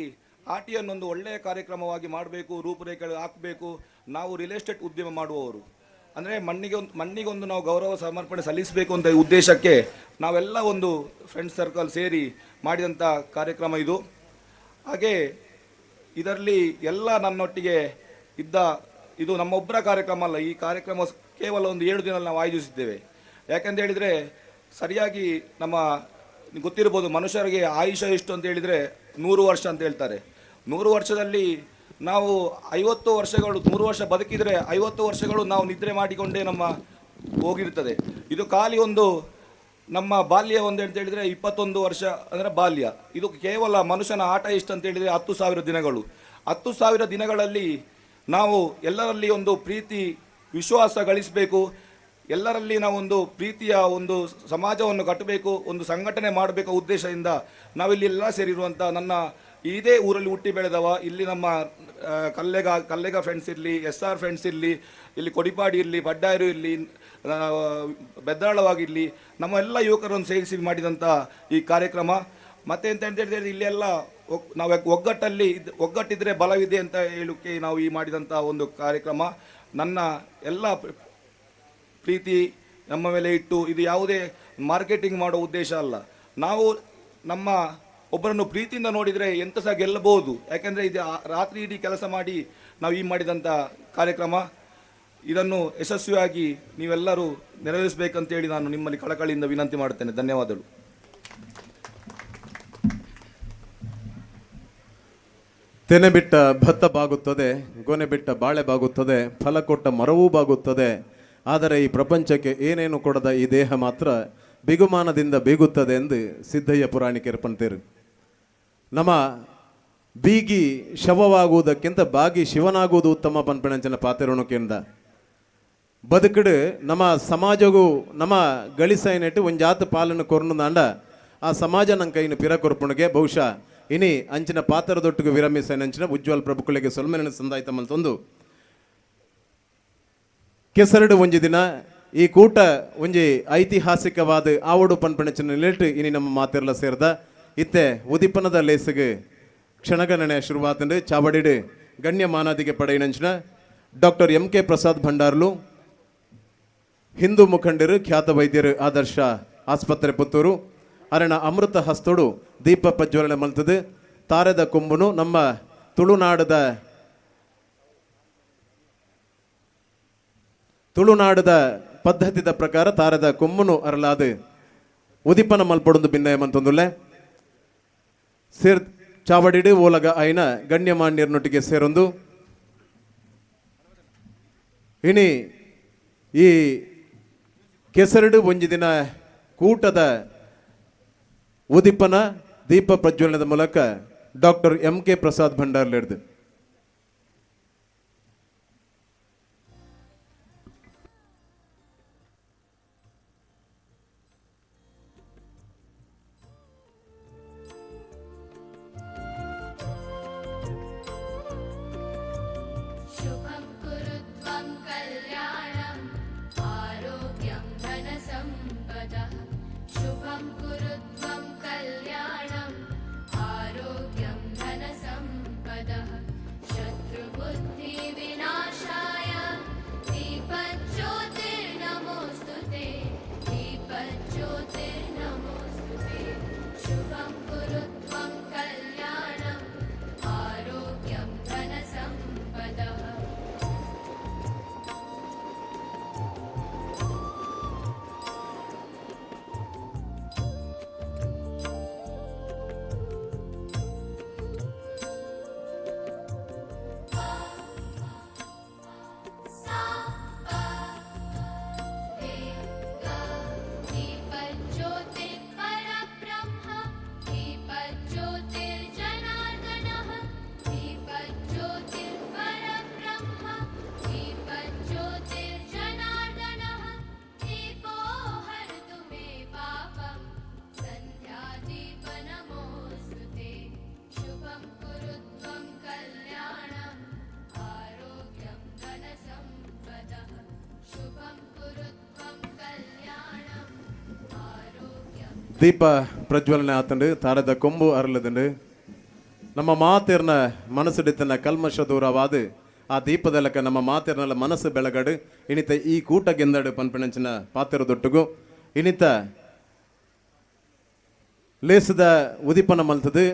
ಆಟಿಯನ್ನೊಂದು ಒಳ್ಳೆಯ ಕಾರ್ಯಕ್ರಮವಾಗಿ ಮಾಡಬೇಕು, ರೂಪುರೇಖೆ ಹಾಕಬೇಕು. ನಾವು ರಿಯಲ್ ಎಸ್ಟೇಟ್ ಉದ್ಯಮ ಮಾಡುವವರು ಅಂದರೆ ಮಣ್ಣಿಗೊಂದು ನಾವು ಗೌರವ ಸಮರ್ಪಣೆ ಸಲ್ಲಿಸಬೇಕು ಅಂತ ಉದ್ದೇಶಕ್ಕೆ ನಾವೆಲ್ಲ ಒಂದು ಫ್ರೆಂಡ್ ಸರ್ಕಲ್ ಸೇರಿ ಮಾಡಿದಂಥ ಕಾರ್ಯಕ್ರಮ ಇದು. ಹಾಗೆ ಇದರಲ್ಲಿ ಎಲ್ಲ ನನ್ನೊಟ್ಟಿಗೆ ಇದ್ದ, ಇದು ನಮ್ಮೊಬ್ಬರ ಕಾರ್ಯಕ್ರಮ ಅಲ್ಲ. ಈ ಕಾರ್ಯಕ್ರಮ ಕೇವಲ ಒಂದು 7 ದಿನ ನಾವು ಆಯೋಜಿಸಿದ್ದೇವೆ. ಯಾಕಂತ ಹೇಳಿದರೆ ಸರಿಯಾಗಿ ನಮ್ಮ ಗೊತ್ತಿರ್ಬೋದು, ಮನುಷ್ಯರಿಗೆ ಆಯುಷ್ಯ ಎಷ್ಟು ಅಂತ ಹೇಳಿದರೆ 100 ವರ್ಷ ಅಂತ ಹೇಳ್ತಾರೆ. 100 ವರ್ಷದಲ್ಲಿ ನಾವು 50 ವರ್ಷಗಳು, 100 ವರ್ಷ ಬದುಕಿದರೆ 50 ವರ್ಷಗಳು ನಾವು ನಿದ್ರೆ ಮಾಡಿಕೊಂಡೇ ನಮ್ಮ ಹೋಗಿರ್ತದೆ. ಇದು ಖಾಲಿ ಒಂದು ನಮ್ಮ ಬಾಲ್ಯ ಒಂದು ಅಂತ ಹೇಳಿದರೆ 21 ವರ್ಷ ಅಂದರೆ ಬಾಲ್ಯ. ಇದು ಕೇವಲ ಮನುಷ್ಯನ ಆಟ ಎಷ್ಟು ಅಂತ ಹೇಳಿದರೆ 10,000 ದಿನಗಳು. 10,000 ದಿನಗಳಲ್ಲಿ ನಾವು ಎಲ್ಲರಲ್ಲಿ ಒಂದು ಪ್ರೀತಿ ವಿಶ್ವಾಸ ಗಳಿಸಬೇಕು, ಎಲ್ಲರಲ್ಲಿ ನಾವೊಂದು ಪ್ರೀತಿಯ ಒಂದು ಸಮಾಜವನ್ನು ಕಟ್ಟಬೇಕು, ಒಂದು ಸಂಘಟನೆ ಮಾಡಬೇಕು ಉದ್ದೇಶದಿಂದ ನಾವಿಲ್ಲಿ ಎಲ್ಲ ಸೇರಿರುವಂಥ ನನ್ನ ಇದೇ ಊರಲ್ಲಿ ಹುಟ್ಟಿ ಬೆಳೆದವ, ಇಲ್ಲಿ ನಮ್ಮ ಕಲ್ಲೆಗ ಕಲ್ಲೆಗ ಫ್ರೆಂಡ್ಸ್ ಇರಲಿ, ಎಸ್ ಆರ್ ಫ್ರೆಂಡ್ಸ್ ಇರಲಿ, ಇಲ್ಲಿ ಕೊಡಿಪಾಡಿ ಇರಲಿ, ಬಡ್ಡಾಯರು ಇರಲಿ, ಬೆದ್ದಾಳವಾಗಿರಲಿ, ನಮ್ಮ ಎಲ್ಲ ಯುವಕರನ್ನು ಸೇರಿಸಿ ಮಾಡಿದಂಥ ಈ ಕಾರ್ಯಕ್ರಮ. ಮತ್ತೆ ಎಂತ ಅಂತ ಹೇಳಿದ್ರೆ ಇಲ್ಲಿ ಎಲ್ಲ ನಾವು ಒಗ್ಗಟ್ಟಲ್ಲಿ ಒಗ್ಗಟ್ಟಿದ್ರೆ ಬಲವಿದೆ ಅಂತ ಹೇಳೋಕ್ಕೆ ನಾವು ಈ ಮಾಡಿದಂಥ ಒಂದು ಕಾರ್ಯಕ್ರಮ. ನನ್ನ ಎಲ್ಲ ಪ್ರೀತಿ ನಮ್ಮ ಮೇಲೆ ಇಟ್ಟು, ಇದು ಯಾವುದೇ ಮಾರ್ಕೆಟಿಂಗ್ ಮಾಡೋ ಉದ್ದೇಶ ಅಲ್ಲ. ನಾವು ನಮ್ಮ ಒಬ್ಬರನ್ನು ಪ್ರೀತಿಯಿಂದ ನೋಡಿದರೆ ಎಂತ ಸಹ ಗೆಲ್ಲಬಹುದು. ಯಾಕೆಂದರೆ ಇದು ರಾತ್ರಿ ಇಡೀ ಕೆಲಸ ಮಾಡಿ ನಾವು ಈ ಮಾಡಿದಂಥ ಕಾರ್ಯಕ್ರಮ. ಇದನ್ನು ಯಶಸ್ವಿಯಾಗಿ ನೀವೆಲ್ಲರೂ ನೆರವೇರಿಸಬೇಕಂತೇಳಿ ನಾನು ನಿಮ್ಮಲ್ಲಿ ಕಳಕಳಿಯಿಂದ ವಿನಂತಿ ಮಾಡುತ್ತೇನೆ. ಧನ್ಯವಾದಗಳು. ತೆನೆ ಬಿಟ್ಟ ಭತ್ತ ಬಾಗುತ್ತದೆ, ಗೊನೆ ಬಿಟ್ಟ ಬಾಳೆ ಬಾಗುತ್ತದೆ, ಫಲ ಕೊಟ್ಟ ಮರವೂ ಬಾಗುತ್ತದೆ. ಆದರೆ ಈ ಪ್ರಪಂಚಕ್ಕೆ ಏನೇನು ಕೊಡದ ಈ ದೇಹ ಮಾತ್ರ ಬಿಗುಮಾನದಿಂದ ಬೀಗುತ್ತದೆ ಎಂದು ಸಿದ್ದಯ್ಯ ಪುರಾಣಿಕರು ಪಂತೇರು. ನಮ್ಮ ಬೀಗಿ ಶವವಾಗುವುದಕ್ಕಿಂತ ಬಾಗಿ ಶಿವನಾಗುವುದು ಉತ್ತಮ ಪನ್ಪಿಣಂಚಿನ ಪಾತೆರುಣುಕೆಂದ ಬದುಕಡು ನಮ್ಮ ಸಮಾಜಗೂ ನಮ್ಮ ಗಳಿಸೈನೆಟ್ಟು ಒಂಜಾತ ಪಾಲನ್ನು ಕೊರ್ನುದಾಂಡ ಆ ಸಮಾಜ ನನ್ನ ಕೈನ ಪಿರ ಕೊರ್ಪುಣಿಗೆ ಬಹುಶಃ ಇನಿ ಅಂಚಿನ ಪಾತ್ರದೊಟ್ಟಿಗೆ ವಿರಮಿಸೈನಂಚಿನ ಉಜ್ವಲ್ ಪ್ರಭುಕುಳಿಗೆ ಸೊಲ್ಮೆನ ಸಂದಾಯ್ತ ಮಲ್ತೊಂದು ಕೆಸರಡು ಒಂಜಿ ದಿನ ಈ ಕೂಟ ಒಂಜಿ ಐತಿಹಾಸಿಕವಾದ ಆವಡು ಪನ್ಪಣಚಿನ ನಿಲೆಟ್ ಇನಿ ನಮ್ಮ ಮಾತಿರ್ಲ ಸೇರ್ದ ಇತ್ತೆ ಉದಿಪನದ ಲೇಸಿಗೆ ಕ್ಷಣಗಣನೆ ಶುರುವಾತಂಡು ಚಾವಡಿಡು ಗಣ್ಯ ಮಾನಾದಿಗೆ ಪಡೆಯಿನಂಚಿನ ಡಾಕ್ಟರ್ ಎಂ ಕೆ ಪ್ರಸಾದ್ ಭಂಡಾರ್ಲು, ಹಿಂದೂ ಮುಖಂಡರು, ಖ್ಯಾತ ವೈದ್ಯರು, ಆದರ್ಶ ಆಸ್ಪತ್ರೆ ಪುತ್ತೂರು ಅರಣ ಅಮೃತ ಹಸ್ತೋಡು ದೀಪ ಪ್ರಜ್ವಲನೆ ಮಲ್ತದೆ. ತಾರೆದ ಕೊಂಬುನು ನಮ್ಮ ತುಳುನಾಡದ ಪದ್ಧತಿದ ಪ್ರಕಾರ ತಾರೆದ ಕೊಂಬುನು ಅರಲಾದ ಉದಿಪನ ಮಲ್ಪಡೊಂದು ಭಿನ್ನಯ ಮಂತೊಂದುಲ್ಲೆ ಸೇರ್ ಚಾವಡಿಡು ಓಲಗ ಐನ ಗಣ್ಯಮಾನ್ಯರ್ನೊಟ್ಟಿಗೆ ಸೇರೊಂದು ಇನಿ ಈ ಕೆಸರಡು ಒಂಜಿ ದಿನ ಕೂಟದ ಉದಿಪನ ದೀಪ ಪ್ರಜ್ವಲನದ ಮೂಲಕ ಡಾಕ್ಟರ್ ಎಂ ಕೆ ಪ್ರಸಾದ್ ಭಂಡಾರ್ಲೆಡ್ದು. शुभं कुरु त्वं कल्याणम् आरोग्यं धनसम्पदः। शुभं कुरु त्वं कल्याणम् आरोग्यं धनसम्पदः। शत्रुबुद्धिविनाशाय दीपज्योतिर्नमोऽस्तु ते, दीपज्योतिर्नमोऽस्तु ते। शुभं कुरु त्वं कल्याणम् आरोग्यं धनसम्पदः। दीपज्योतिर्परब्रह्म दीपज्योतिर्जनार्दनः, दीपज्योतिर्परब्रह्म दीपज्योतिर्जनार्दनः। दीपो हरतु मे पापं सन्ध्यादीपनमोऽस्तु ते। शुभं कुरु त्वं कल्याणम् आरोग्यं धनसम्पदः। शुभं कुरु त्वं कल्याणम् आरोग्यं ದೀಪ ಪ್ರಜ್ವಲನೆ ಆತಂಡು, ತಾರದ ಕೊಂಬು ಅರಲದಂಡು. ನಮ್ಮ ಮಾತಿರ್ನ ಮನಸ್ಸುಡಿತನ ಕಲ್ಮಶ ದೂರವಾದ ಆ ದೀಪದಲಕ ನಮ್ಮ ಮಾತಿರ್ನಲ್ಲ ಮನಸ್ಸು ಬೆಳಗಡು ಇನಿತ ಈ ಕೂಟ ಗೆಂದಡು ಪನ್ಪಿಣಂಚಿನ ಪಾತಿರದೊಟ್ಟುಗು ಇನಿತ ಲೇಸದ ಉದಿಪನ ಮಲ್ತದು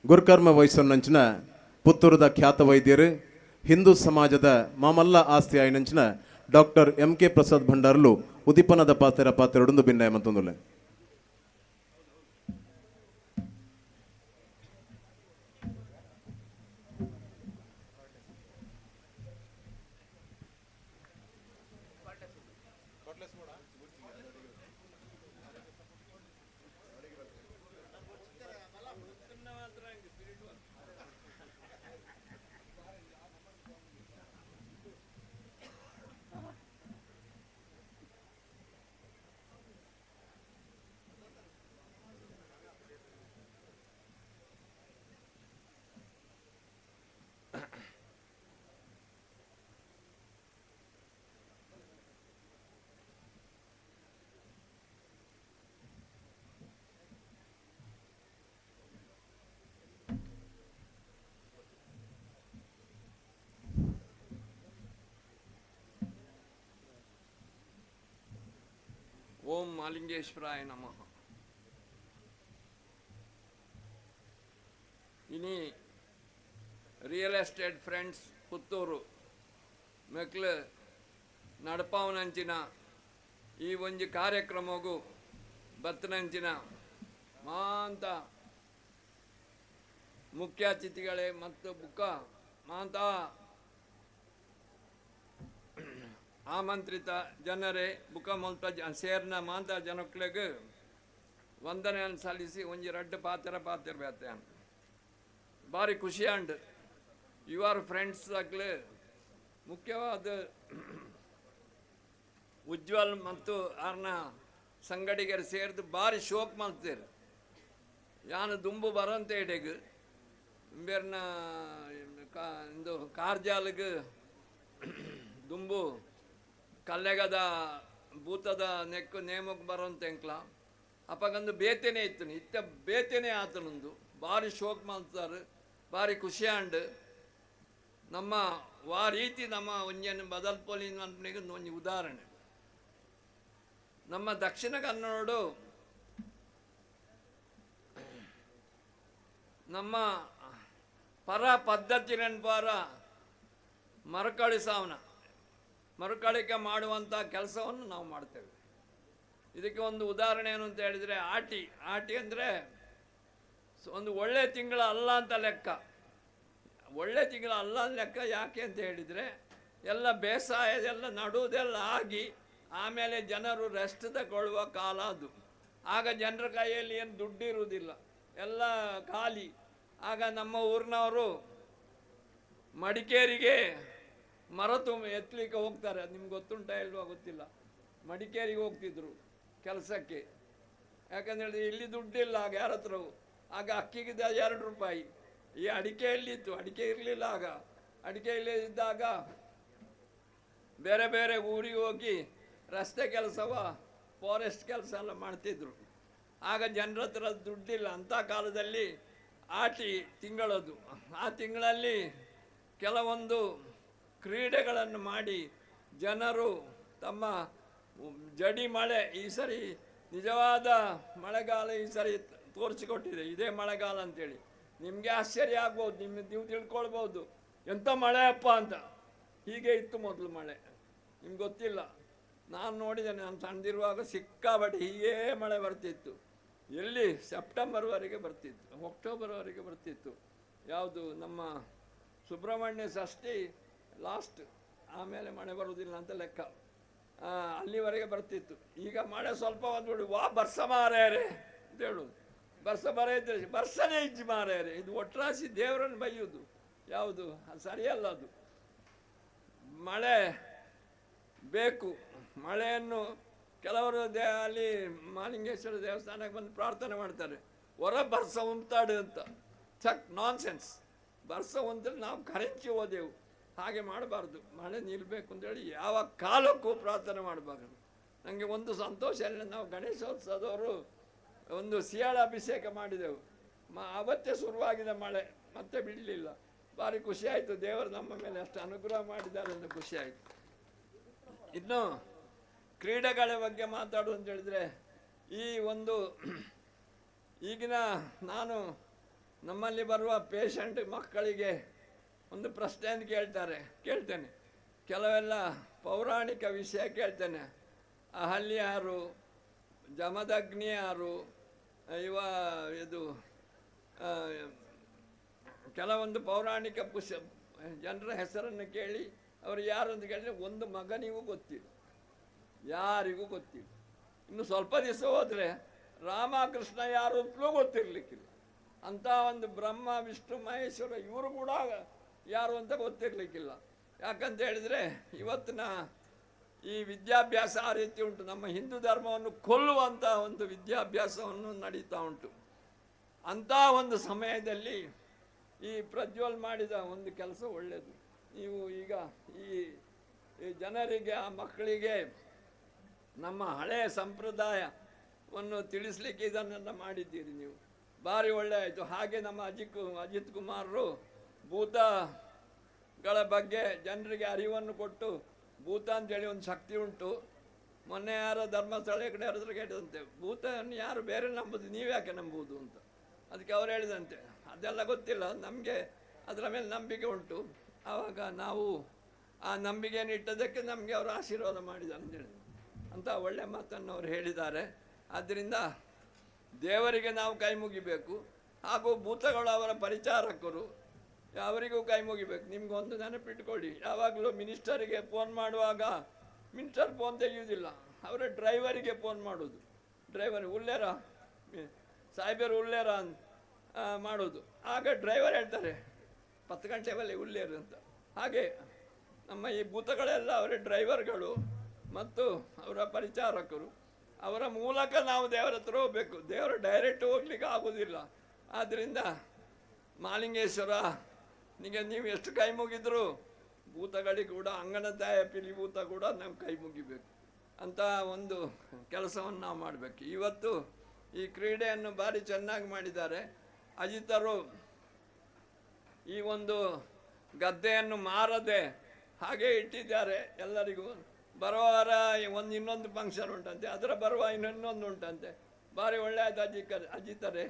ಗುರುಕರ್ಮ ವಯಸ್ಸನ್ನಂಚಿನ ಪುತ್ತೂರದ ಖ್ಯಾತ ವೈದ್ಯರು, ಹಿಂದೂ ಸಮಾಜದ ಮಾಮಲ್ಲ ಆಸ್ತಿ ಆಯಿನಂಚಿನ ಡಾಕ್ಟರ್ ಎಂ ಕೆ ಪ್ರಸಾದ್ ಭಂಡಾರ್ಲು ಉದಿಪನದ ಪಾತ್ರ ಪಾತ್ರೊಡೊಂದು ಭಿನ್ನಯ ಮತ್ತೊಂದುಲ್ಲೆ. ಮಾಲಿಂಗೇಶ್ವರಾಯ ನಮಃ. ಇನಿ ರಿಯಲ್ ಎಸ್ಟೇಟ್ ಫ್ರೆಂಡ್ಸ್ ಪುತ್ತೂರು ಮೆಕ್ಲು ನಡಪಾವನಂಚಿನ ಈ ಒಂಜಿ ಕಾರ್ಯಕ್ರಮಗು ಬತ್ತನಂಚಿನ ಮಾಂತ ಮುಖ್ಯ ಅತಿಥಿಗಳೇ ಮತ್ತು ಬುಕ್ಕ ಮಾಂತ ಆಮಂತ್ರಿತ ಜನರೇ ಬುಕ್ಕ ಮುಲ್ಪ ಸೇರ್ನ ಮಾಂತ ಜನಕ್ಲೆಗ್ ವಂದನೆಯನ್ನು ಸಲ್ಲಿಸಿ ಒಂಜಿ ರಡ್ಡ್ ಪಾತ್ರ ಪಾತ್ರ ಬೇತೆ ಬಾರಿ ಖುಷಿಯಾಂಡ್ you are friends ಆಗ್ಲಿ ಮುಖ್ಯವಾದ ಉಜ್ವಲ್ ಮತ್ತು ಆರ್ನ ಸಂಗಡಿಗರು ಸೇರ್ದು ಬಾರಿ ಶೋಕ್ ಮಾಡ್ತೀರಿ. ಯಾನು ದುಂಬು ಬರಂತ ಇಡೆಗ್ ಬೇರ್ನ ಇಂದು ಕಾರ್ಜಾಲಗ್ ದುಂಬು ಕಲ್ಲೆಗದ ಭೂತದ ನೆಕ್ಕು ನೇಮಕ್ಕೆ ಬರೋಂತ ಎಂಕ್ಲ ಅಪ್ಪಗಂದು ಬೇತೆನೆ ಇತ್ತು, ಇತ್ತ ಬೇತೆನೆ ಆತನೊಂದು ಬಾರಿ ಶೋಕ್ ಮಾಡ್ತಾರೆ, ಬಾರಿ ಖುಷಿಯಾಂಡ್. ನಮ್ಮ ವಾ ರೀತಿ ನಮ್ಮ ಒಂಜನ್ನು ಬದಲ್ಪೊಲಿ ಅನ್ಪನಿಗೆ ಒಂಜಿ ಉದಾಹರಣೆ. ನಮ್ಮ ದಕ್ಷಿಣ ಕನ್ನಡ ನಮ್ಮ ಪರ ಪದ್ಧತಿ ನೆನಪಾರ ಮರುಕಳಿಸವನ ಮರುಕಳಿಕೆ ಮಾಡುವಂಥ ಕೆಲಸವನ್ನು ನಾವು ಮಾಡ್ತೇವೆ. ಇದಕ್ಕೆ ಒಂದು ಉದಾಹರಣೆ ಏನು ಅಂತ ಹೇಳಿದರೆ, ಆಟಿ ಆಟಿ ಅಂದರೆ ಒಂದು ಒಳ್ಳೆ ತಿಂಗಳ ಅಲ್ಲ ಅಂತ ಲೆಕ್ಕ. ಒಳ್ಳೆ ತಿಂಗಳ ಅಲ್ಲ ಅಂತ ಲೆಕ್ಕ ಯಾಕೆ ಅಂತ ಹೇಳಿದರೆ, ಎಲ್ಲ ಬೇಸಾಯದೆಲ್ಲ ನಡುವುದೆಲ್ಲ ಆಗಿ ಆಮೇಲೆ ಜನರು ರೆಸ್ಟ್ ತಗೊಳ್ಳುವ ಕಾಲ ಅದು. ಆಗ ಜನರ ಕೈಯಲ್ಲಿ ಏನು ದುಡ್ಡಿರುವುದಿಲ್ಲ, ಎಲ್ಲ ಖಾಲಿ. ಆಗ ನಮ್ಮ ಊರಿನವರು ಮಡಿಕೇರಿಗೆ ಮರ ತುಂಬ ಎತ್ತಲಿಕ್ಕೆ ಹೋಗ್ತಾರೆ. ಅದು ನಿಮ್ಗೆ ಗೊತ್ತುಂಟಾ ಇಲ್ವಾ ಗೊತ್ತಿಲ್ಲ. ಮಡಿಕೇರಿಗೆ ಹೋಗ್ತಿದ್ರು ಕೆಲಸಕ್ಕೆ. ಯಾಕಂತ ಹೇಳಿದ್ರೆ ಇಲ್ಲಿ ದುಡ್ಡಿಲ್ಲ ಆಗ ಯಾರ ಹತ್ರವೂ. ಆಗ ಅಕ್ಕಿಗಿದ್ದ 2 ರೂಪಾಯಿ. ಈ ಅಡಿಕೆ ಎಲ್ಲಿತ್ತು? ಅಡಿಕೆ ಇರಲಿಲ್ಲ ಆಗ. ಅಡಿಕೆ ಇಲ್ಲದಿದ್ದಾಗ ಬೇರೆ ಬೇರೆ ಊರಿಗೆ ಹೋಗಿ ರಸ್ತೆ ಕೆಲಸವ ಫಾರೆಸ್ಟ್ ಕೆಲಸ ಎಲ್ಲ ಮಾಡ್ತಿದ್ರು. ಆಗ ಜನರ ಹತ್ರ ದುಡ್ಡಿಲ್ಲ. ಅಂಥ ಕಾಲದಲ್ಲಿ ಆಟಿ ತಿಂಗಳದು. ಆ ತಿಂಗಳಲ್ಲಿ ಕೆಲವೊಂದು ಕ್ರೀಡೆಗಳನ್ನು ಮಾಡಿ ಜನರು ತಮ್ಮ ಜಡಿ ಮಳೆ ಈ ಸರಿ ನಿಜವಾದ ಮಳೆಗಾಲ ಈ ಸರಿ ತೋರಿಸಿಕೊಟ್ಟಿದೆ. ಇದೇ ಮಳೆಗಾಲ ಅಂತೇಳಿ ನಿಮಗೆ ಆಶ್ಚರ್ಯ ಆಗ್ಬೋದು, ನೀವು ತಿಳ್ಕೊಳ್ಬೋದು ಎಂಥ ಮಳೆ ಅಪ್ಪ ಅಂತ. ಹೀಗೆ ಇತ್ತು ಮೊದಲು ಮಳೆ, ನಿಮ್ಗೆ ಗೊತ್ತಿಲ್ಲ. ನಾನು ನೋಡಿದ್ದೇನೆ, ನಾನು ಸಣ್ಣದಿರುವಾಗ ಸಿಕ್ಕಾಪಟ್ಟೆ ಹೀಗೇ ಮಳೆ ಬರ್ತಿತ್ತು. ಎಲ್ಲಿ ಸೆಪ್ಟೆಂಬರ್ವರೆಗೆ ಬರ್ತಿತ್ತು, ಅಕ್ಟೋಬರ್ವರೆಗೆ ಬರ್ತಿತ್ತು. ಯಾವುದು ನಮ್ಮ ಸುಬ್ರಹ್ಮಣ್ಯ ಷಷ್ಠಿ ಲಾಸ್ಟ್, ಆಮೇಲೆ ಮಳೆ ಬರುವುದಿಲ್ಲ ಅಂತ ಲೆಕ್ಕ. ಅಲ್ಲಿವರೆಗೆ ಬರ್ತಿತ್ತು. ಈಗ ಮಳೆ ಸ್ವಲ್ಪ ಬಂದ್ಬಿಡು, ವಾ ಬರ್ಸ ಮಾರ್ಯಾರೆ ಅಂತ ಹೇಳೋದು. ಬರ್ಸ ಬರ ಇದ್ದರೆ ಬರ್ಸನೇ ಇಜ್ಜಿ ಮಾರ್ಯಾರೆ. ಇದು ಒಟ್ರಾಸಿ ದೇವರನ್ನು ಬೈಯುವುದು ಯಾವುದು ಸರಿಯಲ್ಲ. ಅದು ಮಳೆ ಬೇಕು. ಮಳೆಯನ್ನು ಕೆಲವರು ಅಲ್ಲಿ ಮಾಲಿಂಗೇಶ್ವರ ದೇವಸ್ಥಾನಕ್ಕೆ ಬಂದು ಪ್ರಾರ್ಥನೆ ಮಾಡ್ತಾರೆ, ಹೊರ ಬರ್ಸ ಉಂತಾಡು ಅಂತ. ಚಕ್ ನಾನ್ ಸೆನ್ಸ್. ಬರ್ಸ ಉಂತರೆ ನಾವು ಕರೆಂಚಿ ಹೋದೆವು. ಹಾಗೆ ಮಾಡಬಾರ್ದು. ಮಳೆ ನಿಲ್ಲಬೇಕು ಅಂತೇಳಿ ಯಾವ ಕಾಲಕ್ಕೂ ಪ್ರಾರ್ಥನೆ ಮಾಡಬಾರ್ದು. ನನಗೆ ಒಂದು ಸಂತೋಷ ಇಲ್ಲ, ನಾವು ಗಣೇಶೋತ್ಸವದವರು ಒಂದು ಸಿಯಾಳ ಅಭಿಷೇಕ ಮಾಡಿದೆವು. ಅವತ್ತೇ ಶುರುವಾಗಿದೆ ಮಳೆ, ಮತ್ತೆ ಬಿಡಲಿಲ್ಲ. ಭಾರಿ ಖುಷಿಯಾಯಿತು, ದೇವರು ನಮ್ಮ ಮೇಲೆ ಅಷ್ಟು ಅನುಗ್ರಹ ಮಾಡಿದ್ದಾರೆ ಅಂತ ಖುಷಿಯಾಯಿತು. ಇನ್ನು ಕ್ರೀಡೆಗಳ ಬಗ್ಗೆ ಮಾತಾಡು ಅಂತ ಹೇಳಿದರೆ, ಈ ಒಂದು ಈಗಿನ ನಾನು ನಮ್ಮಲ್ಲಿ ಬರುವ ಪೇಷಂಟ್ ಮಕ್ಕಳಿಗೆ ಒಂದು ಪ್ರಶ್ನೆಯನ್ನು ಕೇಳ್ತೇನೆ. ಕೆಲವೆಲ್ಲ ಪೌರಾಣಿಕ ವಿಷಯ ಕೇಳ್ತೇನೆ. ಅಹಲ್ಯ ಯಾರು, ಜಮದಗ್ನಿ ಯಾರು, ಇವ ಇದು ಕೆಲವೊಂದು ಪೌರಾಣಿಕ ಜನರ ಹೆಸರನ್ನು ಕೇಳಿ ಅವರು ಯಾರು ಅಂತ ಕೇಳಿದರೆ ಒಂದು ಮಗನಿಗೂ ಗೊತ್ತಿಲ್ಲ, ಯಾರಿಗೂ ಗೊತ್ತಿಲ್ಲ. ಇನ್ನು ಸ್ವಲ್ಪ ದಿವಸ ಹೋದರೆ ರಾಮಕೃಷ್ಣ ಯಾರು ಅಂತಲೂ ಗೊತ್ತಿರಲಿಕ್ಕಿಲ್ಲ. ಅಂಥ ಒಂದು ಬ್ರಹ್ಮ ವಿಷ್ಣು ಮಹೇಶ್ವರ ಇವರು ಕೂಡ ಯಾರು ಅಂತ ಗೊತ್ತಿರಲಿಕ್ಕಿಲ್ಲ. ಯಾಕಂತ ಹೇಳಿದರೆ ಇವತ್ತಿನ ಈ ವಿದ್ಯಾಭ್ಯಾಸ ಆ ರೀತಿ ಉಂಟು. ನಮ್ಮ ಹಿಂದೂ ಧರ್ಮವನ್ನು ಕೊಲ್ಲುವಂಥ ಒಂದು ವಿದ್ಯಾಭ್ಯಾಸವನ್ನು ನಡೀತಾ ಉಂಟು. ಅಂಥ ಒಂದು ಸಮಯದಲ್ಲಿ ಈ ಪ್ರಜ್ವಲ್ ಮಾಡಿದ ಒಂದು ಕೆಲಸ ಒಳ್ಳೆಯದು. ನೀವು ಈಗ ಈ ಜನರಿಗೆ, ಆ ಮಕ್ಕಳಿಗೆ ನಮ್ಮ ಹಳೆಯ ಸಂಪ್ರದಾಯವನ್ನು ತಿಳಿಸ್ಲಿಕ್ಕೆ ಇದನ್ನೆಲ್ಲ ಮಾಡಿದ್ದೀರಿ ನೀವು, ಭಾರಿ ಒಳ್ಳೆಯಾಯಿತು. ಹಾಗೆ ನಮ್ಮ ಅಜಿತ್ ಕುಮಾರರು ಭೂತಗಳ ಬಗ್ಗೆ ಜನರಿಗೆ ಅರಿವನ್ನು ಕೊಟ್ಟು, ಭೂತ ಅಂತೇಳಿ ಒಂದು ಶಕ್ತಿ ಉಂಟು, ಮೊನ್ನೆ ಯಾರೋ ಧರ್ಮಸ್ಥಳ ಕಡೆ ಯಾರ ಕೇಳಿದಂತೆ, ಭೂತವನ್ನು ಯಾರು ಬೇರೆ ನಂಬುದು, ನೀವು ಯಾಕೆ ನಂಬುವುದು ಅಂತ. ಅದಕ್ಕೆ ಅವ್ರು ಹೇಳಿದಂತೆ, ಅದೆಲ್ಲ ಗೊತ್ತಿಲ್ಲ ನಮಗೆ, ಅದರ ಮೇಲೆ ನಂಬಿಕೆ ಉಂಟು. ಆವಾಗ ನಾವು ಆ ನಂಬಿಕೆಯನ್ನು ಇಟ್ಟದಕ್ಕೆ ನಮಗೆ ಅವರು ಆಶೀರ್ವಾದ ಮಾಡಿದ ಅಂತೇಳಿ ಅಂತ ಒಳ್ಳೆಯ ಮಾತನ್ನು ಅವರು ಹೇಳಿದ್ದಾರೆ. ಆದ್ದರಿಂದ ದೇವರಿಗೆ ನಾವು ಕೈ ಮುಗಿಬೇಕು, ಹಾಗೂ ಭೂತಗಳು ಅವರ ಪರಿಚಾರಕರು, ಅವರಿಗೂ ಕೈ ಮುಗಿಬೇಕು. ನಿಮಗೊಂದು ನೆನಪಿಟ್ಕೊಳ್ಳಿ, ಯಾವಾಗಲೂ ಮಿನಿಸ್ಟರಿಗೆ ಫೋನ್ ಮಾಡುವಾಗ ಮಿನಿಸ್ಟರ್ ಫೋನ್ ತೆಗೆಯುವುದಿಲ್ಲ, ಅವರ ಡ್ರೈವರಿಗೆ ಫೋನ್ ಮಾಡೋದು. ಡ್ರೈವರ್ ಉಳ್ಳೇರ ಸಾಹೇಬರು ಉಳ್ಳೇರ ಅಂತ ಮಾಡೋದು. ಆಗ ಡ್ರೈವರ್ ಹೇಳ್ತಾರೆ 10 ಗಂಟೆ ಮೇಲೆ ಉಳ್ಳೇರು ಅಂತ. ಹಾಗೆ ನಮ್ಮ ಈ ಭೂತಗಳೆಲ್ಲ ಅವರ ಡ್ರೈವರ್ಗಳು ಮತ್ತು ಅವರ ಪರಿಚಾರಕರು. ಅವರ ಮೂಲಕ ನಾವು ದೇವರ ಹತ್ರ ಹೋಗಬೇಕು, ದೇವರು ಡೈರೆಕ್ಟ್ ಹೋಗ್ಲಿಕ್ಕೆ ಆಗೋದಿಲ್ಲ. ಆದ್ದರಿಂದ ಮಾಲಿಂಗೇಶ್ವರ ನಿಮಗೆ ನೀವು ಎಷ್ಟು ಕೈ ಮುಗಿದ್ರು ಭೂತಗಳಿಗೆ ಕೂಡ, ಅಂಗನತಾಯ ಪಿಲಿ ಭೂತ ಕೂಡ ನಾವು ಕೈ ಮುಗಿಬೇಕು ಅಂತ ಒಂದು ಕೆಲಸವನ್ನು ನಾವು ಮಾಡಬೇಕು. ಇವತ್ತು ಈ ಕ್ರೀಡೆಯನ್ನು ಭಾರಿ ಚೆನ್ನಾಗಿ ಮಾಡಿದ್ದಾರೆ ಅಜಿತರು. ಈ ಒಂದು ಗದ್ದೆಯನ್ನು ಮಾರದೆ ಹಾಗೆ ಇಟ್ಟಿದ್ದಾರೆ ಎಲ್ಲರಿಗೂ. ಬರುವ ವಾರ ಒಂದು ಇನ್ನೊಂದು ಫಂಕ್ಷನ್ ಉಂಟಂತೆ, ಅದರ ಬರುವ ಇನ್ನೊಂದು ಉಂಟಂತೆ. ಭಾರಿ ಒಳ್ಳೆಯದು ಅಜಿತರೇ,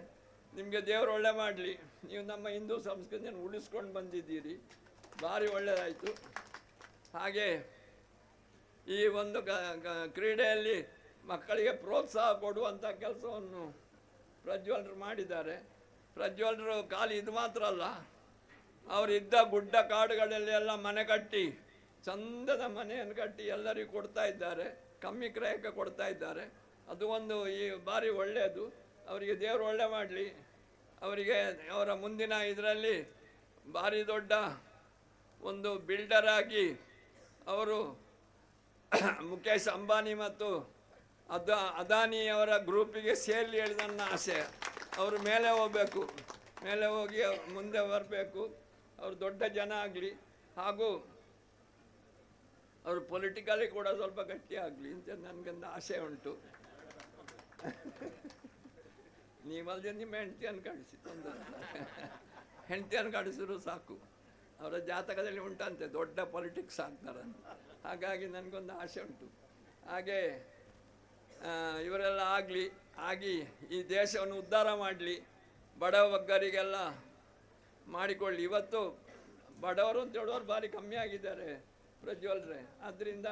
ನಿಮಗೆ ದೇವರು ಒಳ್ಳೆ ಮಾಡಲಿ. ನೀವು ನಮ್ಮ ಹಿಂದೂ ಸಂಸ್ಕೃತಿಯನ್ನು ಉಳಿಸ್ಕೊಂಡು ಬಂದಿದ್ದೀರಿ, ಭಾರಿ ಒಳ್ಳೆಯದಾಯಿತು. ಹಾಗೆ ಈ ಒಂದು ಕ್ರೀಡೆಯಲ್ಲಿ ಮಕ್ಕಳಿಗೆ ಪ್ರೋತ್ಸಾಹ ಕೊಡುವಂಥ ಕೆಲಸವನ್ನು ಪ್ರಜ್ವಲರು ಮಾಡಿದ್ದಾರೆ. ಪ್ರಜ್ವಲರು ಖಾಲಿ ಇದು ಮಾತ್ರ ಅಲ್ಲ, ಅವರಿದ್ದ ಗುಡ್ಡ ಕಾಡುಗಳಲ್ಲಿ ಎಲ್ಲ ಮನೆ ಕಟ್ಟಿ, ಚಂದದ ಮನೆಯನ್ನು ಕಟ್ಟಿ ಎಲ್ಲರಿಗೂ ಕೊಡ್ತಾ ಇದ್ದಾರೆ, ಕಮ್ಮಿ ಕ್ರಯಕ್ಕೆ ಕೊಡ್ತಾ ಇದ್ದಾರೆ. ಅದು ಒಂದು ಈ ಭಾರಿ ಒಳ್ಳೆಯದು. ಅವರಿಗೆ ದೇವರು ಒಳ್ಳೆ ಮಾಡಲಿ. ಅವರಿಗೆ ಅವರ ಮುಂದಿನ ಇದರಲ್ಲಿ ಭಾರಿ ದೊಡ್ಡ ಒಂದು ಬಿಲ್ಡರ್ ಆಗಿ ಅವರು ಮುಖೇಶ್ ಅಂಬಾನಿ ಮತ್ತು ಅದಾನಿಯವರ ಗ್ರೂಪಿಗೆ ಸೇರಲಿ ಹೇಳಿ ನನ್ನ ಆಸೆ. ಅವರು ಮೇಲೆ ಹೋಗಬೇಕು, ಮೇಲೆ ಹೋಗಿ ಮುಂದೆ ಬರಬೇಕು, ಅವರು ದೊಡ್ಡ ಜನ ಆಗಲಿ, ಹಾಗೂ ಅವರು ಪೊಲಿಟಿಕಲಿ ಕೂಡ ಸ್ವಲ್ಪ ಗಟ್ಟಿ ಆಗಲಿ ಅಂತ ನನಗೊಂದು ಆಸೆ ಉಂಟು. ನೀವಲ್ಲದೆ ನಿಮ್ಮ ಹೆಂಡತಿಯನ್ನು ಕಳಿಸಿ, ತೊಂದರೆ ಹೆಂಡತಿಯನ್ನು ಕಳಿಸಿದ್ರು ಸಾಕು. ಅವರ ಜಾತಕದಲ್ಲಿ ಉಂಟಂತೆ ದೊಡ್ಡ ಪೊಲಿಟಿಕ್ಸ್ ಆಗ್ತಾರಂತ. ಹಾಗಾಗಿ ನನಗೊಂದು ಆಸೆ ಉಂಟು. ಹಾಗೆ ಇವರೆಲ್ಲ ಆಗಲಿ, ಆಗಿ ಈ ದೇಶವನ್ನು ಉದ್ಧಾರ ಮಾಡಲಿ, ಬಡ ಬಗ್ಗರಿಗೆಲ್ಲ ಮಾಡಿಕೊಳ್ಳಿ. ಇವತ್ತು ಬಡವರು ಅಂತ ಹೇಳೋರು ಭಾರಿ ಕಮ್ಮಿ ಆಗಿದ್ದಾರೆ ಪ್ರಜ್ವಲ್ರೆ. ಆದ್ದರಿಂದ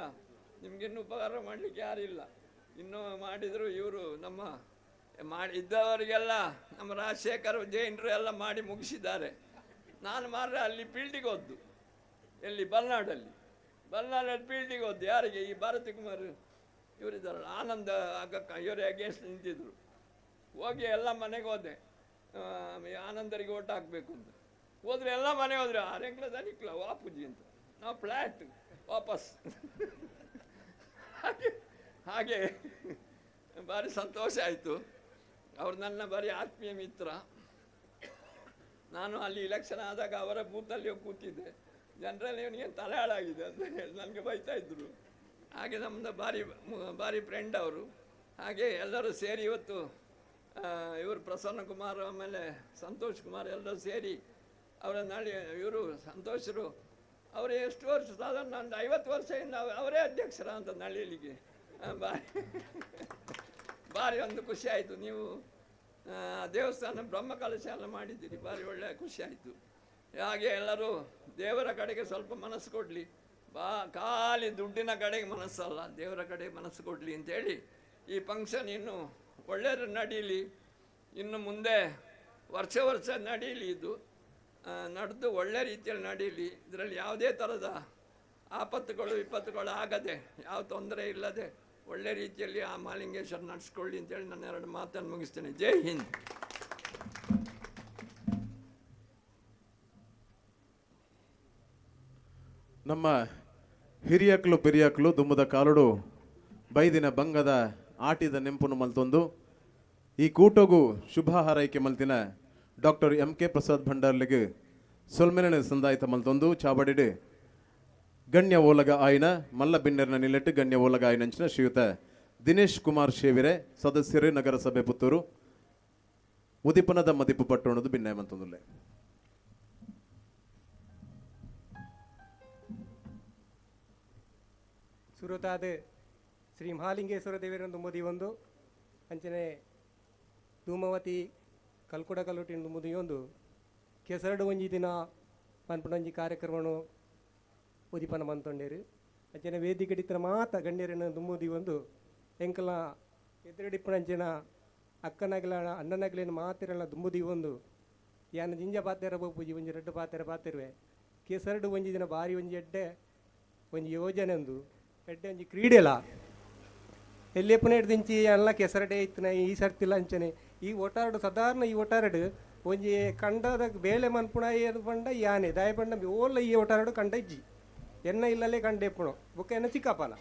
ನಿಮಗಿನ್ನೂ ಉಪಕಾರ ಮಾಡಲಿಕ್ಕೆ ಯಾರಿಲ್ಲ. ಇನ್ನೂ ಮಾಡಿದರು ಇವರು ನಮ್ಮ ಮಾಡಿ ಇದ್ದವರಿಗೆಲ್ಲ, ನಮ್ಮ ರಾಜಶೇಖರ್ ಜೈನರು ಎಲ್ಲ ಮಾಡಿ ಮುಗಿಸಿದ್ದಾರೆ. ನಾನು ಮಾತ್ರ ಅಲ್ಲಿ ಫೀಲ್ಡಿಗೆ ಹೋದ್ದು, ಎಲ್ಲಿ ಬಲ್ನಾಡಲ್ಲಿ, ಬಲ್ನಾಡಲ್ಲಿ ಫೀಲ್ಡಿಗೆ ಹೋದ್ದು. ಯಾರಿಗೆ? ಈ ಭಾರತಿ ಕುಮಾರ್ ಇವರಿದ್ದಾರಲ್ಲ, ಆನಂದ ಆಗಕ್ಕ ಇವರೇ ಅಗೇನ್ಸ್ಟ್ ನಿಂತಿದ್ದರು. ಹೋಗಿ ಎಲ್ಲ ಮನೆಗೆ ಹೋದೆ, ಆನಂದರಿಗೆ ಓಟ್ ಹಾಕಬೇಕು ಅಂತ. ಹೋದರೆ ಎಲ್ಲ ಮನೆ ಹೋದರೆ ಆರೆಂಕ್ಲ ದನಿಕ್ಲ ವಾಪುಜಿ ಅಂತ, ನಾವು ಫ್ಲ್ಯಾಟ್ ವಾಪಸ್. ಹಾಗೆ ಹಾಗೆ ಭಾರಿ ಸಂತೋಷ ಆಯಿತು. ಅವರು ನನ್ನ ಭಾರಿ ಆತ್ಮೀಯ ಮಿತ್ರ. ನಾನು ಅಲ್ಲಿ ಇಲೆಕ್ಷನ್ ಆದಾಗ ಅವರ ಬೂತಲ್ಲಿ ಹೋಗಿ ಕೂತಿದ್ದೆ. ಜನರಲ್ಲಿ ಇವನಿಗೆ ತಲೆ ಹಾಳಾಗಿದೆ ಅಂತ ಹೇಳಿ ನನಗೆ ಬೈತಾ ಇದ್ದರು. ಹಾಗೆ ನಮ್ಮದು ಭಾರಿ ಭಾರಿ ಫ್ರೆಂಡ್ ಅವರು. ಹಾಗೆ ಎಲ್ಲರೂ ಸೇರಿ ಇವತ್ತು ಇವರು ಪ್ರಸನ್ನ ಕುಮಾರ್, ಆಮೇಲೆ ಸಂತೋಷ್ ಕುಮಾರ್ ಎಲ್ಲರೂ ಸೇರಿ ಅವರ ನಾಳೆ ಇವರು ಸಂತೋಷರು ಅವರು ಎಷ್ಟು ವರ್ಷ, ಸಾಧಾರಣ ಒಂದು 50 ವರ್ಷದಿಂದ ಅವರೇ ಅಧ್ಯಕ್ಷರ ಅಂತ ನಳಿಲಿಗೆ. ಭಾರಿ ಭಾರಿ ಒಂದು ಖುಷಿ ಆಯಿತು. ನೀವು ದೇವಸ್ಥಾನ ಬ್ರಹ್ಮಕಲಶ ಎಲ್ಲ ಮಾಡಿದ್ದೀರಿ, ಭಾರಿ ಒಳ್ಳೆಯ ಖುಷಿ ಆಯಿತು. ಹಾಗೆ ಎಲ್ಲರೂ ದೇವರ ಕಡೆಗೆ ಸ್ವಲ್ಪ ಮನಸ್ಸು ಕೊಡಲಿ, ಖಾಲಿ ದುಡ್ಡಿನ ಕಡೆಗೆ ಮನಸ್ಸಲ್ಲ, ದೇವರ ಕಡೆಗೆ ಮನಸ್ಸು ಕೊಡಲಿ ಅಂತೇಳಿ ಈ ಫಂಕ್ಷನ್ ಇನ್ನೂ ಒಳ್ಳೆಯದು ನಡೀಲಿ, ಇನ್ನು ಮುಂದೆ ವರ್ಷ ವರ್ಷ ನಡೀಲಿ, ಇದು ನಡೆದು ಒಳ್ಳೆ ರೀತಿಯಲ್ಲಿ ನಡೀಲಿ. ಇದರಲ್ಲಿ ಯಾವುದೇ ಥರದ ಆಪತ್ತುಗಳು ವಿಪತ್ತುಗಳು ಆಗದೆ, ಯಾವ ತೊಂದರೆ ಇಲ್ಲದೆ ಒಳ್ಳೆ ರೀತಿಯಲ್ಲಿ ಆ ಮಾಲಿಂಗೇಶ್ವರ ನಡೆಸ್ಕೊಳ್ಳಿ ಅಂತೇಳಿ ನನ್ನ ಎರಡು ಮಾತನ್ನು ಮುಗಿಸ್ತೇನೆ. ಜೈ ಹಿಂದ್. ನಮ್ಮ ಹಿರಿಯಕ್ಲು ಪೆರಿಯಕ್ಲು ದುಮ್ಮದ ಕಾಲುಡು ಬೈದಿನ ಬಂಗದ ಆಟಿದ ನೆಂಪುನು ಮಲ್ತೊಂದು ಈ ಕೂಟಗೂ ಶುಭ ಹಾರೈಕೆ ಮಲ್ತಿನ ಡಾಕ್ಟರ್ ಎಂ ಕೆ ಪ್ರಸಾದ್ ಭಂಡಾರ್ಲಿಗೆ ಸೊಲ್ಮೆನೆ ಸಂದಾಯಿತ ಮಲ್ತೊಂದು ಚಾವಡಿಡು ಗಣ್ಯ ಓಲಗ ಆಯ್ನ ಮಲ್ಲ ಬಿನ್ನೆರ್ನ ನಿಲೆಟ್ಟು ಗಣ್ಯ ಓಲಗ ಆಯ್ನಂಚಿನ ಶ್ರೀಯುತ ದಿನೇಶ್ ಕುಮಾರ್ ಶೇವಿರೆ ಸದಸ್ಯರು ನಗರಸಭೆ ಪುತ್ತೂರು ಉದಿಪನದ ಮದಿಪು ಪಟ್ಟಣದು ಭಿನ್ನ ಮಂತೊಂದುಲ್ಲೆ. ಸುರುತಾದ Shri Mahalingeshwara ದೇವರನ್ನು ದುಂಬುದಿಯೊಂದು ಅಂಚನೆ ಧೂಮವತಿ ಕಲ್ಕುಡ ಕಲ್ಲುಟ್ಟಿನ ದುಂಬುದಿಯೊಂದು ಕೆಸರಡು ಒಂಜಿ ದಿನ ಪನ್ಪುನೊಂಜಿ ಕಾರ್ಯಕ್ರಮನು ಉದಿಪನ ಮಂತೊಂಡೇರು. ಅಂಚನೆ ವೇದಿಕೆ ಮಾತ ಗಣ್ಯರನ್ನು ದುಂಬುದಿಯೊಂದು ಎಂಕಲ ಎದುರುಡಿಪ್ಪುನಂಚಿನ ಅಕ್ಕನಗಲ ಅಣ್ಣನಗಲಿನ ಮಾತಿರಲ್ಲ ದುಂಬುದಿಯೊಂದು ಯಾನ ಜಿಂಜ ಪಾತೆರ ಪೂಜಿ ಒಂಜಿ ರಡ್ಡು ಪಾತೆರ ಪಾತೆರುವೆ. ಕೆಸರಡು ಒಂಜಿ ದಿನ ಬಾರಿ ಒಂಜಿ ಎಡ್ಡೆ ಒಂಜಿ ಯೋಜನೆ ಒಂದು ಎಡ್ಡೆ ಒಂಜಿ ಕ್ರೀಡೆಲ ಎಲ್ಲಿಯಪ್ಪನ ಎಲ್ಲ ಕೆಸರಡೆ ಇತ್ತಿನ ಈ ಸರ್ತಿಲ್ಲ ಅಂಚನೆ ಈ ಒಟಾರಡು ಸಾಧಾರಣ ಈ ಒಟಾರಡು ಒಂಜಿ ಕಂಡದ ಬೇಳೆ ಮನ್ಪುಣ ಏರು ಪಂಡ ಯಾನೆ ದಾಯ ಪಂಡ ಓಲ್ಲ ಈ ಒಟಾರಡು ಕಂಡ ಇಜ್ಜಿ ಎನ್ನ ಇಲ್ಲಲೇ ಕಂಡ ಎಪ್ಪುಣು ಬೊಕ್ಕ ಎನ್ನ ಚಿಕ್ಕಪ್ಪಲ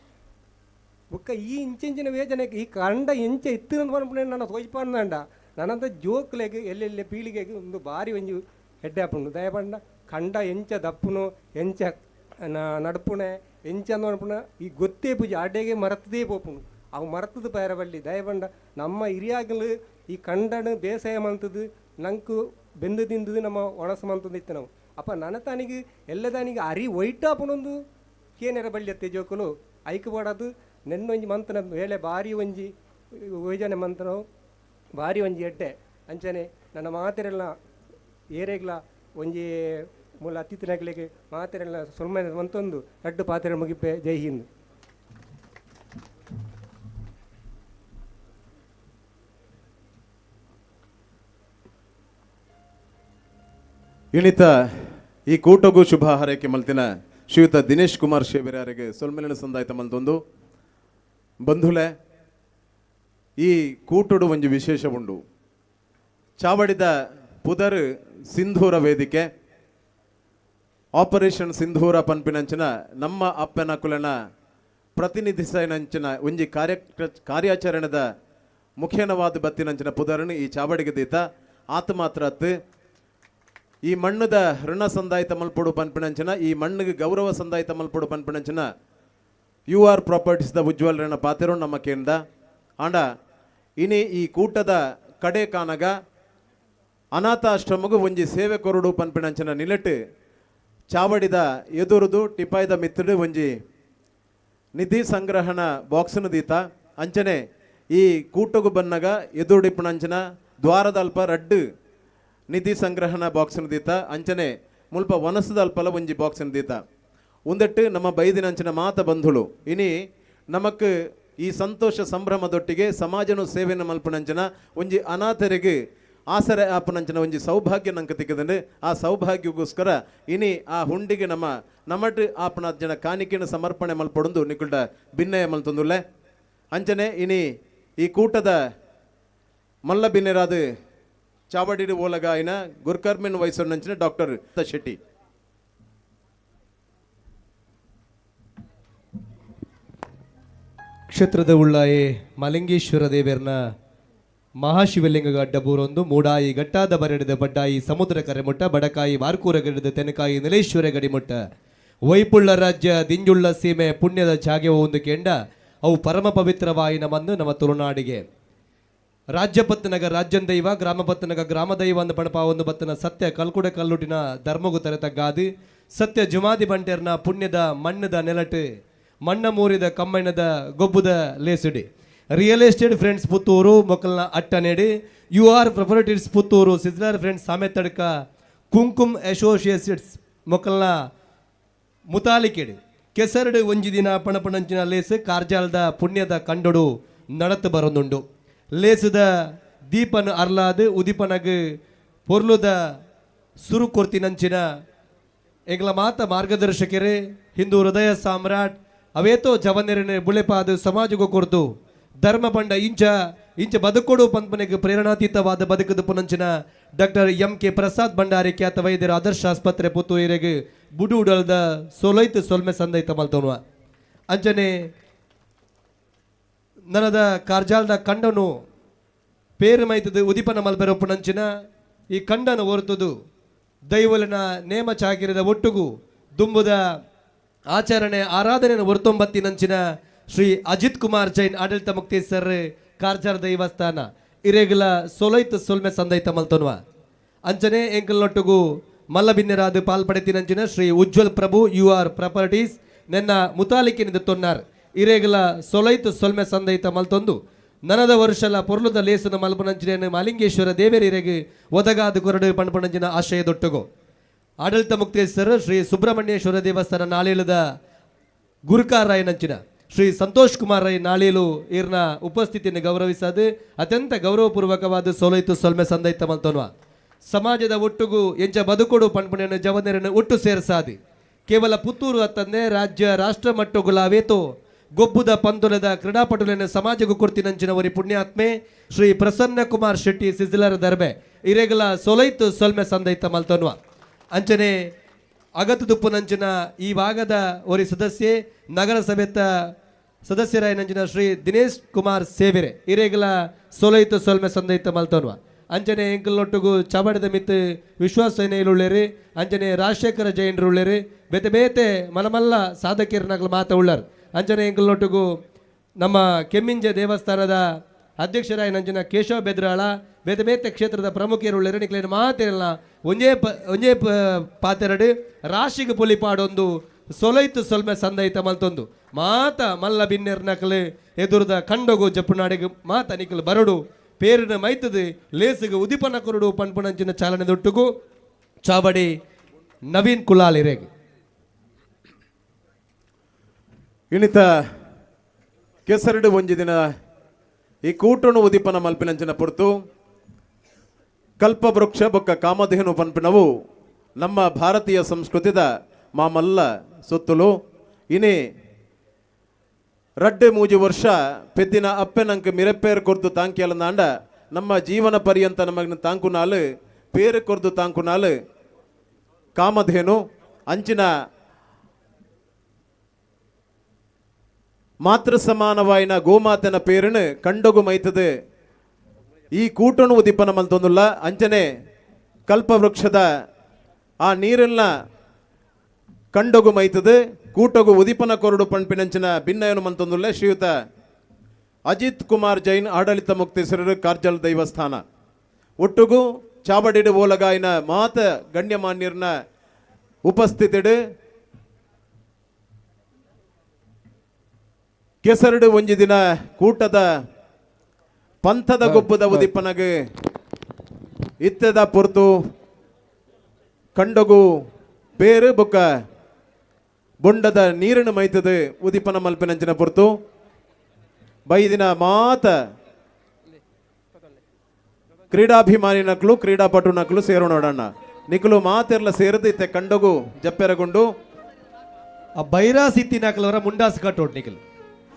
ಬೊಕ್ಕ ಈ ಇಂಚಿಂಚಿನ ವೇಜನೆ ಈ ಕಂಡ ಎಂಚ ಇತ್ತಿನ ಪನ್ಪುಣ ನನ್ನ ತೋಜಿಪಂಡ ನನ್ನಂತ ಜೋಕ್ಲೆಗ್ ಎಲ್ಲೆಲ್ಲೆ ಪೀಳಿಗೆಗೆ ಒಂದು ಬಾರಿ ಒಂಜಿ ಎಡ್ಡೆ ಆಪುಂಡು. ದಯ ಪಂಡ ಕಂಡ ಎಂಚ ದಪ್ಪುನು ಎಂಚ ನಡ್ಪುಣೆ ಎಂಚ ಪನ್ಪುಣ ಈ ಗೊತ್ತೇ ಪೂಜೆ ಅಡೆಗೆ ಮರತದೇ ಪೋಪುಂಡು ಅವು ಮರತದ ಪೇರ ಬಳ್ಳಿ. ದಯಪಂಡ ನಮ್ಮ ಹಿರಿಯಾಗಲು ಈ ಕಂಡನು ಬೇಸಾಯ ಮಂತದ್ದು ನಂಕು ಬೆಂದು ತಿಂದದು ನಮ್ಮ ಒಣಸು ಮಂತದ್ದು ಇತ್ತು ನಾವು. ಅಪ್ಪ ನನ್ನ ತಾನಿಗೆ ಎಲ್ಲ ತಾನಿಗೆ ಅರಿ ಒಯ್ಟಾಪುನೊಂದು ಕೇನೆರ ಬಳ್ಳಿ ಅತ್ತೆ ಜೋಕುಲು ಐಕ್ ಬೋಡದು ನೆನ್ನೊಂಜಿ ಮಂತನ ವೇಳೆ ಬಾರಿ ಒಂಜಿ ಯೋಜನೆ ಮಂತನವು ಬಾರಿ ಒಂಜಿ ಎಡ್ಡೆ. ಅಂಚನೆ ನನ್ನ ಮಾತೆರೆಲ್ಲ ಏರೆಗ್ಲ ಒಂಜಿ ಮೂಲ ಅತಿಥಿನಗಳಿಗೆ ಮಾತೆರೆಲ್ಲ ಸೊಲ್ಮೆ ಮಂತೊಂದು ರಡ್ಡು ಪಾತೆರ ಮುಗಿಪೆ. ಜೈ ಹಿಂದ್. ಇಣಿತ ಈ ಕೂಟಗೂ ಶುಭ ಹಾರೈಕೆ ಮಲ್ತಿನ ಶ್ರೀಯುತ ದಿನೇಶ್ ಕುಮಾರ್ ಶೇಬಿರಾರಿಗೆ ಸೊಲ್ಮೆಲಿನ ಸಂದಾಯ್ತ ಮಲ್ತೊಂದು ಬಂಧುಲೆ ಈ ಕೂಟುಡು ಒಂಜಿ ವಿಶೇಷ ಉಂಡು. ಚಾವಡಿದ ಪುದರ್ ಸಿಂಧೂರ ವೇದಿಕೆ ಆಪರೇಷನ್ ಸಿಂಧೂರ ಪನ್ಪಿನಂಚಿನ ನಮ್ಮ ಅಪ್ಪನ ಕುಲನ ಪ್ರತಿನಿಧಿಸಿನಂಚಿನ ಒಂಜಿ ಕಾರ್ಯಾಚರಣೆದ ಮುಖ್ಯನವಾದ ಬತ್ತಿನಂಚಿನ ಪುದರನು ಈ ಚಾವಡಿಗೆ ದೀತ ಆತ ಮಾತ್ರ ಅತ್ತು ಈ ಮಣ್ಣುದ ಋಣ ಸಂದಾಯಿತ ಮಲ್ಪೊಡು ಪನ್ಪಿನಂಚಿನ ಈ ಮಣ್ಣಿಗೆ ಗೌರವ ಸಂದಾಯಿತ ಮಲ್ಪೊಡು ಪನ್ಪಿನಂಚಿನ you are properties the Ujwal ರಣ ಪಾತೆರೋ ನಮ್ಮ ಕೇಂದ್ರ ಆಂಡ ಇನಿ ಈ ಕೂಟದ ಕಡೆ ಕಾನಗ ಅನಾಥಾಶ್ರಮಗು ಒಂಜಿ ಸೇವೆ ಕೊರಡು ಪನ್ಪಿನಂಚಿನ ನಿಲೆಟ್ ಚಾವಡಿದ ಎದುರುದು ಟಿಪಾಯ್ದ ಮಿತ್ತಡು ಒಂಜಿ ನಿಧಿ ಸಂಗ್ರಹಣ ಬಾಕ್ಸ್ನು ದೀತ. ಅಂಚನೆ ಈ ಕೂಟಗು ಬನ್ನಗ ಎದುರುಡಿಪ್ಪುನಂಚಿನ ದ್ವಾರದ ಅಲ್ಪ ರಡ್ಡು ನಿಧಿ ಸಂಗ್ರಹಣ ಬಾಕ್ಸ್ನು ದೀತ. ಅಂಚನೆ ಮುಲ್ಪ ವನಸದ ಅಲ್ಪಲ ಒಂಜಿ ಬಾಕ್ಸ್ನು ದೀತ. ಉಂದೆಟ್ಟು ನಮ್ಮ ಬೈದಿನಂಚಿನ ಮಾತ ಬಂಧುಳು ಇನಿ ನಮಕ್ ಈ ಸಂತೋಷ ಸಂಭ್ರಮದೊಟ್ಟಿಗೆ ಸಮಾಜನು ಸೇವೆಯನ್ನು ಮಲ್ಪುನಂಚಿನ ಒಂಜಿ ಅನಾಥರಿಗೆ ಆಸರೆ ಆಪುನಂಚಿನ ಒಂಜಿ ಸೌಭಾಗ್ಯ ನಂಗೆ ತಿಕ್ಕದಂಡು. ಆ ಸೌಭಾಗ್ಯಗೋಸ್ಕರ ಇನಿ ಆ ಹುಂಡಿಗೆ ನಮ್ಮ ನಮಟ್ ಆಪನ ಜನ ಕಾಣಿಕೆಯನ್ನು ಸಮರ್ಪಣೆ ಮಲ್ಪೊಡೊಂದು ನಿಕುಲ್ಡ ಭಿನ್ನಯ ಮಲ್ತೊಂದುಲ್ಲೆ. ಅಂಚನೆ ಇನಿ ಈ ಕೂಟದ ಮಲ್ಲ ಬಿನ್ನೆರಾದ ಚಾವಡಿಡು ಓಲಗಾಯಿನ ಗುರ್ಕರ್ಮಿನ್ ವಯಸ್ಸು ಡಾಕ್ಟರ್ ಶೆಟ್ಟಿ. ಕ್ಷೇತ್ರದ ಉಳ್ಳಾಯೆ ಮಲಿಂಗೇಶ್ವರ ದೇವರನ ಮಹಾಶಿವಲಿಂಗ ಅಡ್ಡಬೂರೊಂದು ಮೂಡಾಯಿ ಗಟ್ಟಾದ ಬರಡಿದ ಬಡ್ಡಾಯಿ ಸಮುದ್ರ ಕರೆಮುಟ್ಟ ಬಡಕಾಯಿ ವಾರ್ಕೂರ ಗಡಿದ ತೆನಕಾಯಿ ನಿಲೇಶ್ವರ ಗಡಿಮುಟ್ಟ ವೈಪುಳ್ಳ ರಾಜ್ಯ ದಿಂಜುಳ್ಳ ಸೀಮೆ ಪುಣ್ಯದ ಜಾಗೆ ಒಂದು ಕೆಂಡ ಅವು ಪರಮ ಪವಿತ್ರವಾಯಿನ ಮಣ್ಣು ನಮ್ಮ ತುಳುನಾಡಿಗೆ. ರಾಜ್ಯ ಪತ್ತನಗ ರಾಜ್ಯನ್ ದೈವ ಗ್ರಾಮ ಪತ್ತನಗ ಗ್ರಾಮ ದೈವ ಅಂದ ಪಣಪ ಒಂದು ಬತ್ತನ ಸತ್ಯ ಕಲ್ಕುಡ ಕಲ್ಲುಟಿನ ಧರ್ಮಗು ತಗ್ಗಾದು ಸತ್ಯ ಜುಮಾದಿ ಬಂಟೆರ್ನ ಪುಣ್ಯದ ಮಣ್ಣದ ನೆಲಟು ಮಣ್ಣ ಮೂರಿದ ಕಮ್ಮಣ್ಣದ ಗೊಬ್ಬುದ ಲೇಸುಡಿ real estate friends Puttur ಮೊಕ್ಕಲ್ನ ಅಟ್ಟನೇಡಿ you are properties Puttur sizzler friends Sametadka Kumkum associates ಮೊಕ್ಕಲ್ನ ಮುತಾಲಿಕೆಡು ಕೆಸರಡು ಒಂಜಿ ದಿನ ಪಣಪಣಂಚಿನ ಲೇಸ್ ಕಾರ್ಜಾಲದ ಪುಣ್ಯದ ಕಂಡೊಡು ನಡತು ಬರೊಂದುಂಡು. ಲೇಸುದ ದೀಪನ ಅರ್ಲಾದ್ ಉದಿಪನಗ್ ಪೊರ್ಲುದ ಸುರು ಕೊರ್ತಿನಂಚಿನ ಎಂಗ್ಲ ಮಾತ ಮಾರ್ಗದರ್ಶಕರೇ ಹಿಂದೂ ಹೃದಯ ಸಾಮ್ರಾಟ್ ಅವೇತೋ ಜವನೆರನೆ ಬುಳೆಪಾದ ಸಮಾಜಗೂ ಕೊರ್ದು ಧರ್ಮ ಪಂಡ ಇಂಚ ಇಂಚ ಬದುಕೊಡು ಪಂಪನೆಗೆ ಪ್ರೇರಣಾತೀತವಾದ ಬದುಕದ ಪುನಂಚಿನ doctor M K Prasad Bhandari ಖ್ಯಾತ ವೈದ್ಯರ ಆದರ್ಶ ಆಸ್ಪತ್ರೆ ಪುತ್ತೂರಿಗೆ ಬುಡು ಉಡಲ್ದ ಸೊಲೈತ್ ಸೊಲ್ಮೆ ಸಂದೈತ ಮಲ್ತೋನುವ. ಅಂಚನೆ ನನದ ಕಾರ್ಜಾಲ್ದ ಕಂಡನು ಪೇರು ಮೈತದ ಉದಿಪನ ಮಲ್ಪೆರ ಪುನಂಚಿನ ಈ ಕಂಡನ ಹೊರತುದು ದೈವಲಿನ ನೇಮ ಚಾಕಿರದ ಒಟ್ಟುಗು ದುಂಬುದ ಆಚರಣೆ ಆರಾಧನೆಯನ್ನು ಹೊರತೊಂಬತ್ತಿನಂಚಿನ ಶ್ರೀ ಅಜಿತ್ ಕುಮಾರ್ ಜೈನ್ ಆಡಳಿತ ಮುಕ್ತೇಸರ್ ಕಾರ್ಜಾರ್ ದೈವಸ್ಥಾನ ಇರೆಗುಲ ಸೊಲೈತ್ ಸೊಲ್ಮೆ ಸಂದೈತ ಮಲ್ತೊನ್ವ. ಅಂಚನೆ ಎಂಕಲ್ನೊಟ್ಟುಗು ಮಲ್ಲಬಿನ್ನೆರಾದ ಪಾಲ್ಪಡೆತಿನಂಚಿನ Shri Ujwal Prabhu you are properties ನೆನ್ನ ಮುತಾಲಿಕಿನಿಂದ ತೊನ್ನಾರ್. ಇರೇಗಲ ಸೊಲೈತು ಸೊಲ್ಮೆ ಸಂದೈತ ಮಲ್ತೊಂದು ನನದ ವರ್ಷಲ ಪೊರ್ಲುದ ಲೇಸುನ ಮಲ್ಪನಂಚಿನ ಮಾಲಿಂಗೇಶ್ವರ ದೇವೇರಿರೆಗ್ ಒದಗಾದ ಕೊರಡು ಪಣ್ಪಣಂಚಿನ ಆಶಯದೊಟ್ಟುಗು ಆಡಳಿತ ಮುಕ್ತೇಶ್ವರ ಶ್ರೀ ಸುಬ್ರಹ್ಮಣ್ಯೇಶ್ವರ ದೇವಸ್ಥಾನ ನಾಳೇಳದ ಗುರುಕಾರಾಯನಂಚಿನ ಶ್ರೀ ಸಂತೋಷ್ ಕುಮಾರ್ ರೈ ನಾಳೇಲು ಈರ್ನ ಉಪಸ್ಥಿತಿಯನ್ನು ಗೌರವಿಸದು ಅತ್ಯಂತ ಗೌರವಪೂರ್ವಕವಾದ ಸೋಲೈತು ಸೊಲ್ಮೆ ಸಂದೈತ ಮಲ್ತೊನ್ವ. ಸಮಾಜದ ಒಟ್ಟುಗು ಎಂಚ ಬದುಕೊಡು ಪಣ್ಪುಣೆಯನ್ನು ಜವನರನ್ನು ಒಟ್ಟು ಸೇರ್ಸಾದಿ ಕೇವಲ ಪುತ್ತೂರು ಅತ್ತಂದೆ ರಾಜ್ಯ ರಾಷ್ಟ್ರ ಮಟ್ಟಗುಲಾವೇತೋ ಗೊಬ್ಬುದ ಪಂದುಲದ ಕ್ರೀಡಾಪಟುలను ಸಮಾಜಕ್ಕೂ ಕೊಡ್ತಿನಂಚಿನವರಿ ಪುಣ್ಯಾತ್ಮೆ ಶ್ರೀ ಪ್ರಸನ್ನ ಕುಮಾರ್ ಶೆಟ್ಟಿ ಸಿಜ್ಲರ ದರ್ಬೆ ಇರೆಗಲ ಸೊಲೈತು ಸೊಲ್ಮೆ ಸಂದೈತ ಮಲ್ತೊನ್ವ. ಅಂಚನೆ ಅಗತುದುಪ್ಪುನಂಚಿನ ಈ ಭಾಗದ ಒರಿ ಸದಸ್ಯೆ ನಗರಸಭೆತ ಸದಸ್ಯರಾಯನಂಚಿನ ಶ್ರೀ ದಿನೇಶ್ ಕುಮಾರ್ ಸೇವಿರೆ ಇರೆಗಲ ಸೊಲೈತು ಸೊಲ್ಮೆ ಸಂದೈತ ಮಲ್ತೊನ್ವ. ಅಂಚನೆ ಎಂಕಲ್ನೊಟ್ಟುಗು ಚಬಡದ ಮಿತ್ ವಿಶ್ವಾಸ ಉಳ್ಳೇರಿ, ಅಂಚನೆ ರಾಜಶೇಖರ ಜೈನರು ಉಳ್ಳೇರಿ, ಬೇತೆ ಬೇತೆ ಮಲಮಲ್ಲ ಸಾಧಕಿಯರ್ನಗಲು ಮಾತ ಉಳ್ಳಾರ್. ಅಂಚನೆ ಎಂಕಲ್ನೊಟ್ಟುಗು ನಮ್ಮ ಕೆಮ್ಮಿಂಜೆ ದೇವಸ್ಥಾನದ ಅಧ್ಯಕ್ಷರಾಯನಂಚಿನ ಕೇಶವ ಬೆದ್ರಾಳ ಬೇತೆ ಬೇತೆ ಕ್ಷೇತ್ರದ ಪ್ರಮುಖರು ಉಳ್ಳೇರಿ. ನಿಕ್ಲೇನು ಮಾತಿರಲ್ಲ ಒಂಜೇ ಒಂಜೇ ಪಾತೆರಡು ರಾಶಿಗೆ ಪೊಲಿಪಾಡೊಂದು ಸೊಲೈತು ಸೊಲ್ಮೆ ಸಂದೈತ ಮಲ್ತೊಂದು ಮಾತ ಮಲ್ಲ ಬಿನ್ನೆರ್ನಕಲು ಎದುರುದ ಕಂಡೊಗು ಜಪ್ಪುನಾಡಿಗೆ ಮಾತ ನಿಕಲು ಬರಡು ಪೇರಿನ ಮೈತದು ಲೇಸುಗು ಉದಿಪನ ಕೊರಡು ಪನ್ಪುನಂಚಿನ ಚಾಲನೆ ದೊಟ್ಟುಗು ಚಾವಡಿ ನವೀನ್ ಕುಲಾಲ್ ಇರೆಗ್. ಇಣಿತ ಕೆಸರಡು ಒಂಜಿ ದಿನ ಈ ಕೂಟನು ಉದಿಪನ ಮಲ್ಪಿನಂಚಿನ ಪೊರ್ತು ಕಲ್ಪವೃಕ್ಷ ಬೊಕ್ಕ ಕಾಮಧೇನು ಪನ್ಪಿನವು ನಮ್ಮ ಭಾರತೀಯ ಸಂಸ್ಕೃತಿದ ಮಾಮಲ್ಲ ಸೊತ್ತುಲು. ಇನಿ ರಡ್ಡೆ ಮೂಜಿ ವರ್ಷ ಪೆದ್ದಿನ ಅಪ್ಪೆನಂಕ ಮಿರೆಪೇರು ಕೊರ್ದು ತಾಂಕಿಯಲಂದಾಂಡ ನಮ್ಮ ಜೀವನ ಪರ್ಯಂತ ನಮಗಿನ ತಾಂಕುನಾಲು ಪೇರು ಕೊರ್ದು ತಾಂಕುನಾಲು ಕಾಮಧೇನು ಅಂಚಿನ ಮಾತೃ ಸಮಾನವಾಯಿನ ಗೋಮಾತನ ಪೇರುನು ಕಂಡೊಗು ಮೈತದೆ ಈ ಕೂಟನು ಉದಿಪನ ಮಲ್ತೊಂದುಲ್ಲ. ಅಂಚನೆ ಕಲ್ಪವೃಕ್ಷದ ಆ ನೀರನ್ನ ಕಂಡೊಗು ಮೈತದೆ ಕೂಟಗು ಉದಿಪನ ಕೊರಡು ಪಣ್ಪಿನಂಚಿನ ಭಿನ್ನಯನು ಮಂತೊಂದುಲ್ಲ ಶ್ರೀಯುತ ಅಜಿತ್ ಕುಮಾರ್ ಜೈನ್ ಆಡಳಿತ ಮುಕ್ತೇಶ್ವರರು ಕಾರ್ಜಲ್ ದೈವಸ್ಥಾನ. ಒಟ್ಟುಗು ಚಾವಡಿಡು ಓಲಗಾಯಿನ ಮಾತ ಗಣ್ಯಮಾನ್ಯರ್ನ ಉಪಸ್ಥಿತಿಡು ಕೆಸರಡು ಒಂಜಿ ದಿನ ಕೂಟದ ಪಂಥದ ಗೊಬ್ಬದ ಉದಿಪನಗೆ ಇತ್ತದ ಪೊರ್ತು ಕಂಡಗು ಬೇರು ಬೊಕ್ಕ ಬೊಂಡದ ನೀರನ್ನು ಮೈತದೆ ಉದಿಪನ ಮಲ್ಪಿನಂಚಿನ ಪೊರ್ತು ಬೈದಿನ ಮಾತ ಕ್ರೀಡಾಭಿಮಾನಿ ನಕ್ಲು ಕ್ರೀಡಾಪಟು ನಕ್ಲು ಸೇರು ನೋಡಣ್ಣ ನಿಕಲು ಮಾತೆರ್ಲ ಸೇರದು ಇತ್ತೆ ಕಂಡಗು ಜಪ್ಪೆರಗೊಂಡು ಆ ಬೈರಾಸ್ ಇತ್ತಿನಕಲವರ ಮುಂಡಾಸು ಕಟ್ಟೋಡು ನಿಕಲು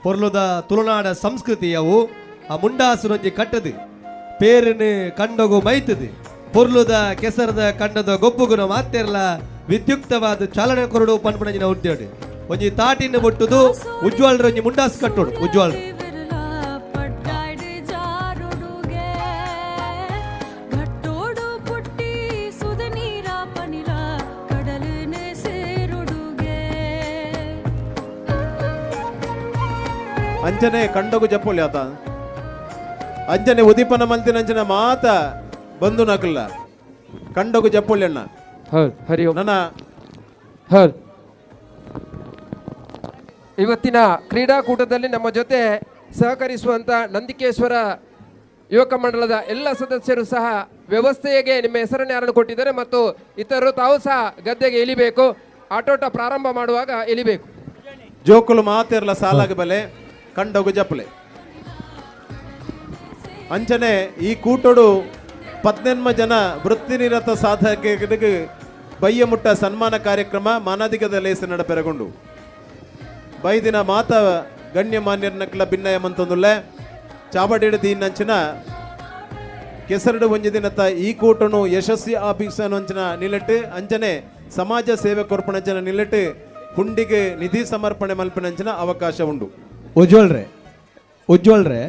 ಪೊರ್ಲುದ ತುಳುನಾಡ ಸಂಸ್ಕೃತಿ ಅವು ಆ ಮುಂಡಾಸುನೊಂಜಿ ಕಟ್ಟದು ಪೇರನು ಕಂಡಗು ಮೈತದು ಪೊರ್ಲುದ ಕೆಸರದ ಕಂಡದ ಗೊಬ್ಬುಗುನ ಮಾತೆರ್ಲ ವಿದ್ಯುಕ್ತವಾದ ಚಾಲನೆ ಕೊರಡು ಪನ್ಪಣಂಜಿನ ಉದ್ಯೋಡು ಒಂಜಿ ತಾಟಿನ ಬೊಟ್ಟುದು ಉಜ್ವಾಲ್ರ ಒಂಜಿ ಮುಂಡಾಸು ಕಟ್ಟೋಡು ಉಜ್ವಾಲ್. ಅಂಚನೆ ಕಂಡಗು ಜಪ್ಪೊಲಿ ಆತ ಅಂಚನೆ ಉದಿಪನ ಮಲ್ತಿನ ಅಂಚನೆ ಮಾತ ಬಂದು ನಕಲ್ಲ ಕಂಡಗು ಜಪ್ಪೊಲಿ ಅಣ್ಣ. ಹೌದು, ಹರಿ ಓಂ. ನನ್ನ ಹೌದು, ಇವತ್ತಿನ ಕ್ರೀಡಾಕೂಟದಲ್ಲಿ ನಮ್ಮ ಜೊತೆ ಸಹಕರಿಸುವಂತ ನಂದಿಕೇಶ್ವರ ಯುವಕ ಮಂಡಲದ ಎಲ್ಲ ಸದಸ್ಯರು ಸಹ ವ್ಯವಸ್ಥೆಗೆ ನಿಮ್ಮ ಹೆಸರನ್ನು ಯಾರನ್ನು ಕೊಟ್ಟಿದ್ದಾರೆ ಮತ್ತು ಇತರರು ತಾವು ಸಹ ಗದ್ದೆಗೆ ಇಳಿಬೇಕು. ಆಟೋಟ ಪ್ರಾರಂಭ ಮಾಡುವಾಗ ಇಳಿಬೇಕು. ಜೋಕುಲು ಮಾತೆರ್ಲ ಸಾಲಾಗ ಬಲೆ ಕಂಡಗು ಜಪ್ಪಲೆ. ಅಂಚನೆ ಈ ಕೂಟೋಡು 18 ಜನ ವೃತ್ತಿನಿರತ ಸಾಧಕರಿಗೆ ಬಯ್ಯಮುಟ್ಟ ಸನ್ಮಾನ ಕಾರ್ಯಕ್ರಮ ಮಾನಾದಿಗದ ಲೇಸ ನಡಪೆರಗೊಂಡು ಬೈದಿನ ಮಾತ ಗಣ್ಯಮಾನ್ಯರ್ನಕ್ಲ ಭಿನ್ನಯ ಮಂತೊಂದುಲ್ಲೆ ಚಾವಡಿಡು ದೀನಂಚಿನ ಕೆಸರಡು ಒಂಜಿ ದಿನತ ಈ ಕೂಟನು ಯಶಸ್ವಿ ಆಫೀಸನಂಚಿನ ನಿಲೆಟ್ಟು ಅಂಚನೆ ಸಮಾಜ ಸೇವೆ ಕೊರ್ಪಣಂಚಿನ ನಿಲೆಟ್ಟು ಹುಂಡಿಗೆ ನಿಧಿ ಸಮರ್ಪಣೆ ಮಲ್ಪಿನಂಚಿನ ಅವಕಾಶ ಉಂಡು. ಉಜ್ವಲ್ರೆ ಉಜ್ವಲ್ರೆ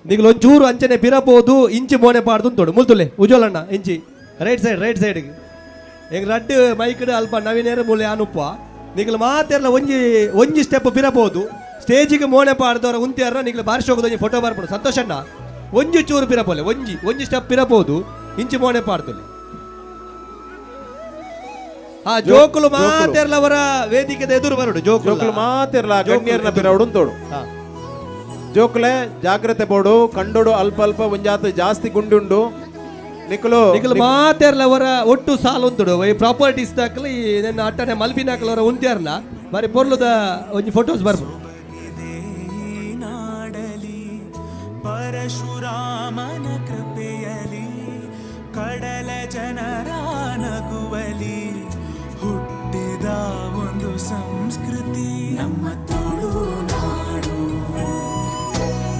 ನಿಗಲು ಒಂಚೂರು ಅಂಚನೆ ಪಿರಪೋದು ಇಂಚಿ ಮೋನೆ ಪಾಡ್ದು ತೋಡು ಮುಲ್ತುಲೆ ಉಜ್ವಲಣ್ಣ ಇಂಚಿ ರೈಟ್ ಸೈಡ್ ರೈಟ್ ಸೈಡ್ ಎಂಗ್ ರಡ್ಡ್ ಮೈಕ್ಡ್ ಅಲ್ಪ ನವೀನೇರ ಮೂಲೆ ಅನುಪ್ಪ ನಿಗಲು ಮಾತೆರ್ಲ ಒಂಜಿ ಒಂಜಿ ಸ್ಟೆಪ್ ಪಿರಪೋದು ಸ್ಟೇಜಿಗೆ ಮೋನೆ ಪಾಡ್ದವರ ಉಂತಿಯಾರ ನಿಗಲು ಬಾರಿಸಿ ಹೋಗೋದು ಒಂಜಿ ಫೋಟೋ ಬರ್ಪಡು. ಸಂತೋಷಣ್ಣ ಒಂಜಿ ಚೂರು ಪಿರಪೋಲೆ ಒಂಜಿ ಒಂಜಿ ಸ್ಟೆಪ್ ಪಿರಪೋದು ಇಂಚಿ ಮೋನೆ ಪಾಡ್ತೊಲಿ. ಆ ಜೋಕುಲು ಮಾತೆರ್ಲವರ ವೇದಿಕೆದ ಎದುರು ಬರಡು. ಜೋಕುಲು ಜೋಕುಲು ಮಾತೆರ್ಲ ಗಣ್ಯರ್ನ ಪಿರವುಡು ಉಂತೋಡು. ಜೋಕುಲೆ ಜಾಗ್ರತೆ ಬೋಡು, ಕಂಡೋಡು ಅಲ್ಪ ಅಲ್ಪ ಒಂಜಾತ ಜಾಸ್ತಿ ಗುಂಡುಂಡು. ನಿಕುಲು ನಿಕುಲು ಮಾತೆರ್ಲವರ ಒಟ್ಟು ಸಾಲ ಉಂತುಡು. ಈ ಪ್ರಾಪರ್ಟೀಸ್ ದಾಕಲಿ ನನ್ನ ಅಟ್ಟನೆ ಮಲ್ಪಿನಾಕಲವರ ಉಂತ್ಯಾರ್ನ ಬಾರಿ ಪೊರ್ಲುದ ಒಂಜಿ ಫೋಟೋಸ್ ಬರ್ಪುಡು. ನಾಡಲಿ ಪರಶುರಾಮನ ಕೃಪೆಯಲಿ, ಕಡಲ ಜನರ ನಗುವಲಿ ಹುಟ್ಟಿದ ಒಂದು ಸಂಸ್ಕೃತಿ ನಮ್ಮ ತುಳುನಾಡು,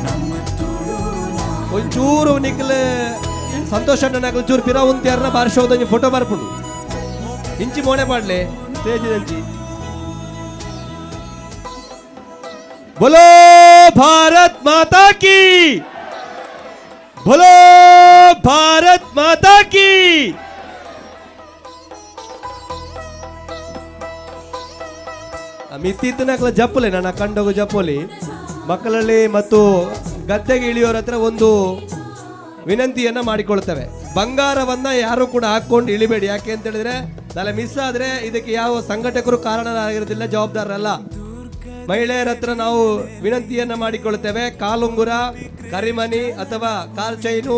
ನಮ್ಮ ತುಳುನಾಡು. ಒಂಚೂರು ನಿಕಲ್ ಸಂತೋಷ ಅಣ್ಣನಾಕಲು ಚೂರು ಪಿರ ಉಂತ್ಯಾರ್ನ ಬಾರಿ ಶೋದ ಒಂಜಿ ಫೋಟೋ ಬರ್ಪುಂಡು. ಇಂಚಿ ಮೋಣೆ ಪಾಡ್ಲೆ ಸ್ಟೇಜ್ ಅಂಚಿ. बोलो भारत माता की, बोलो भारत माता की. ಮಿತ್ತಿತ್ತನಾಕಲ ಜಪ್ಪಲೆ ನನ್ನ ಕಂಡೋಗು ಜಪ್ಪೋಲಿ. ಮಕ್ಕಳಲ್ಲಿ ಮತ್ತು ಗದ್ದೆಗೆ ಇಳಿಯೋರ ಹತ್ರ ಒಂದು ವಿನಂತಿಯನ್ನ ಮಾಡಿಕೊಳ್ತೇವೆ. ಬಂಗಾರವನ್ನ ಯಾರು ಕೂಡ ಹಾಕೊಂಡು ಇಳಿಬೇಡಿ. ಯಾಕೆ ಅಂತ ಹೇಳಿದ್ರೆ ನಾಳೆ ಮಿಸ್ ಆದ್ರೆ ಇದಕ್ಕೆ ಯಾವ ಸಂಘಟಕರು ಕಾರಣರಾಗಿರೋದಿಲ್ಲ, ಜವಾಬ್ದಾರರಲ್ಲ. ಮಹಿಳೆಯರ ಹತ್ರ ನಾವು ವಿನಂತಿಯನ್ನ ಮಾಡಿಕೊಳ್ತೇವೆ. ಕಾಲುಂಗುರ, ಕರಿಮಣಿ ಅಥವಾ ಕಾಲ್ ಚೈನು,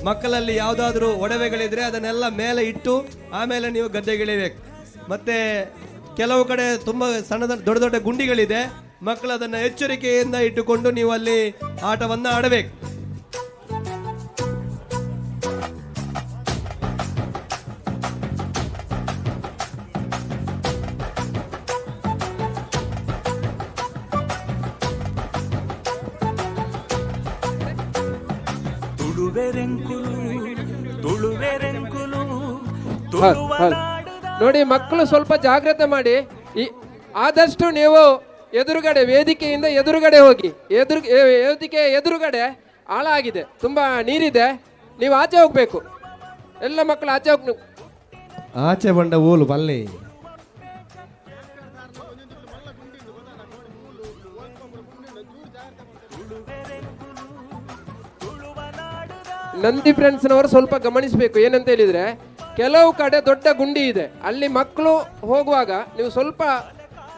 ಮಕ್ಕಳಲ್ಲಿ ಯಾವುದಾದ್ರೂ ಒಡವೆಗಳಿದ್ರೆ ಅದನ್ನೆಲ್ಲ ಮೇಲೆ ಇಟ್ಟು ಆಮೇಲೆ ನೀವು ಗದ್ದೆಗಿಳಿಬೇಕು. ಮತ್ತೆ ಕೆಲವು ಕಡೆ ತುಂಬ ಸಣ್ಣ ದೊಡ್ಡ ದೊಡ್ಡ ಗುಂಡಿಗಳಿದೆ. ಮಕ್ಕಳು ಅದನ್ನು ಎಚ್ಚರಿಕೆಯಿಂದ ಇಟ್ಟುಕೊಂಡು ನೀವು ಅಲ್ಲಿ ಆಟವನ್ನು ಆಡಬೇಕು. ತುಳುವೆರೆಂಕುಲು, ತುಳುವೆರೆಂಕುಲು. ಹೌದು, ಹೌದು. ನೋಡಿ ಮಕ್ಕಳು ಸ್ವಲ್ಪ ಜಾಗ್ರತೆ ಮಾಡಿ. ಈ ಆದಷ್ಟು ನೀವು ಎದುರುಗಡೆ ವೇದಿಕೆಯಿಂದ ಎದುರುಗಡೆ ಹೋಗಿ. ವೇದಿಕೆ ಎದುರುಗಡೆ ಆಳ ಆಗಿದೆ, ತುಂಬಾ ನೀರಿದೆ. ನೀವು ಆಚೆ ಹೋಗ್ಬೇಕು. ಎಲ್ಲ ಮಕ್ಕಳು ಆಚೆ ಹೋಗ್. ಆಚೆ ಬಂಡ ಓಲು ಬಲ್ಲೆ. ನಂದಿ ಫ್ರೆಂಡ್ಸ್ನವರು ಸ್ವಲ್ಪ ಗಮನಿಸಬೇಕು. ಏನಂತ ಹೇಳಿದ್ರೆ, ಕೆಲವು ಕಡೆ ದೊಡ್ಡ ಗುಂಡಿ ಇದೆ. ಅಲ್ಲಿ ಮಕ್ಕಳು ಹೋಗುವಾಗ ನೀವು ಸ್ವಲ್ಪ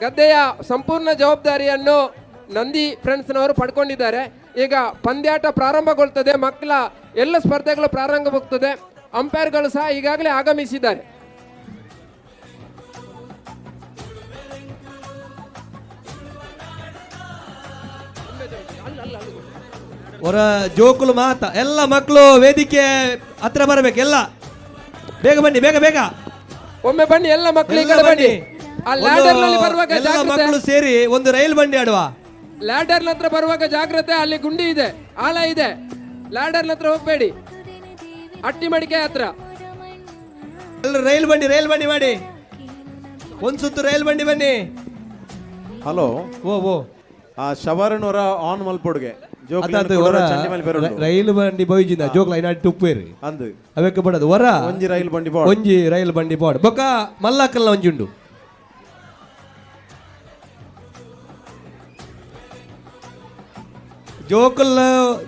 ಗದ್ದೆಯ ಸಂಪೂರ್ಣ ಜವಾಬ್ದಾರಿಯನ್ನು ನಂದಿ ಫ್ರೆಂಡ್ಸ್ನವರು ಪಡ್ಕೊಂಡಿದ್ದಾರೆ. ಈಗ ಪಂದ್ಯಾಟ ಪ್ರಾರಂಭಗೊಳ್ತದೆ. ಮಕ್ಕಳ ಎಲ್ಲ ಸ್ಪರ್ಧೆಗಳು ಪ್ರಾರಂಭವಾಗ್ತದೆ. ಅಂಪೈರ್ಗಳು ಸಹ ಈಗಾಗಲೇ ಆಗಮಿಸಿದ್ದಾರೆ. ಹೊರ ಜೋಕುಲು ಮಾತ ಎಲ್ಲ ಮಕ್ಕಳು ವೇದಿಕೆ ಹತ್ರ ಬರಬೇಕು. ಎಲ್ಲ ಬೇಗ ಬನ್ನಿ, ಬೇಗ ಬೇಗ. ಒಮ್ಮೆ ಬನ್ನಿ ಎಲ್ಲ ಮಕ್ಕಳು, ಈ ಎಲ್ಲ ಕಡೆ ಬನ್ನಿ. ಬನ್ನಿ. ಆ ಲ್ಯಾಡರ್ ನಲ್ಲಿ ಬರುವಾಗ ಎಲ್ಲ ಜಾಗ್ರತೆ. ಮಕ್ಕಳು ಸೇರಿ ಒಂದು ರೈಲ್ ಬಂಡಿ ಆಡುವ. ಲ್ಯಾಡರ್ ಹತ್ರ ಬರುವಾಗ ಜಾಗ್ರತೆ, ಅಲ್ಲಿ ಗುಂಡಿ ಇದೆ, ಆಳ ಇದೆ. ಲ್ಯಾಡರ್ ಹತ್ರ ಹೋಗ್ಬೇಡಿ, ಅಟ್ಟಿ ಮಡಿಕೆ ಹತ್ರ. ಎಲ್ಲರೂ ರೈಲ್ ಬಂಡಿ, ರೈಲ್ ಬಂಡಿ ಮಾಡಿ. ಒಂದ್ ಸುತ್ತು ರೈಲ್ ಬಂಡಿ ಬನ್ನಿ. ಹಲೋ. ಓ ಓ. ಆ ಶವರ್ನವರ ಆನ್ ಮಲ್ಪೊಡ್ಗೆ. ಅದಾದ ಹೊರ ರೈಲು ಬಂಡಿ ಬೈಜಿಂದ ಜೋಕ್ಲ ಐನಾಟಿ ತುಪ್ಪೇರಿ. ಅಂದು ಅವಕ್ಕೆ ಬಡದು ಹೊರ. ಒಂಜಿ ರೈಲ್ ಬಂಡಿ ಬೋಡ್. ಒಂಜಿ ರೈಲ್ ಬಂಡಿ ಬೋಡ್ ಬೊಕ್ಕ ಮಲ್ಲಾಕಲ್ಲ ಒಂಜಿ ಉಂಡು. ಜೋಕುಲ್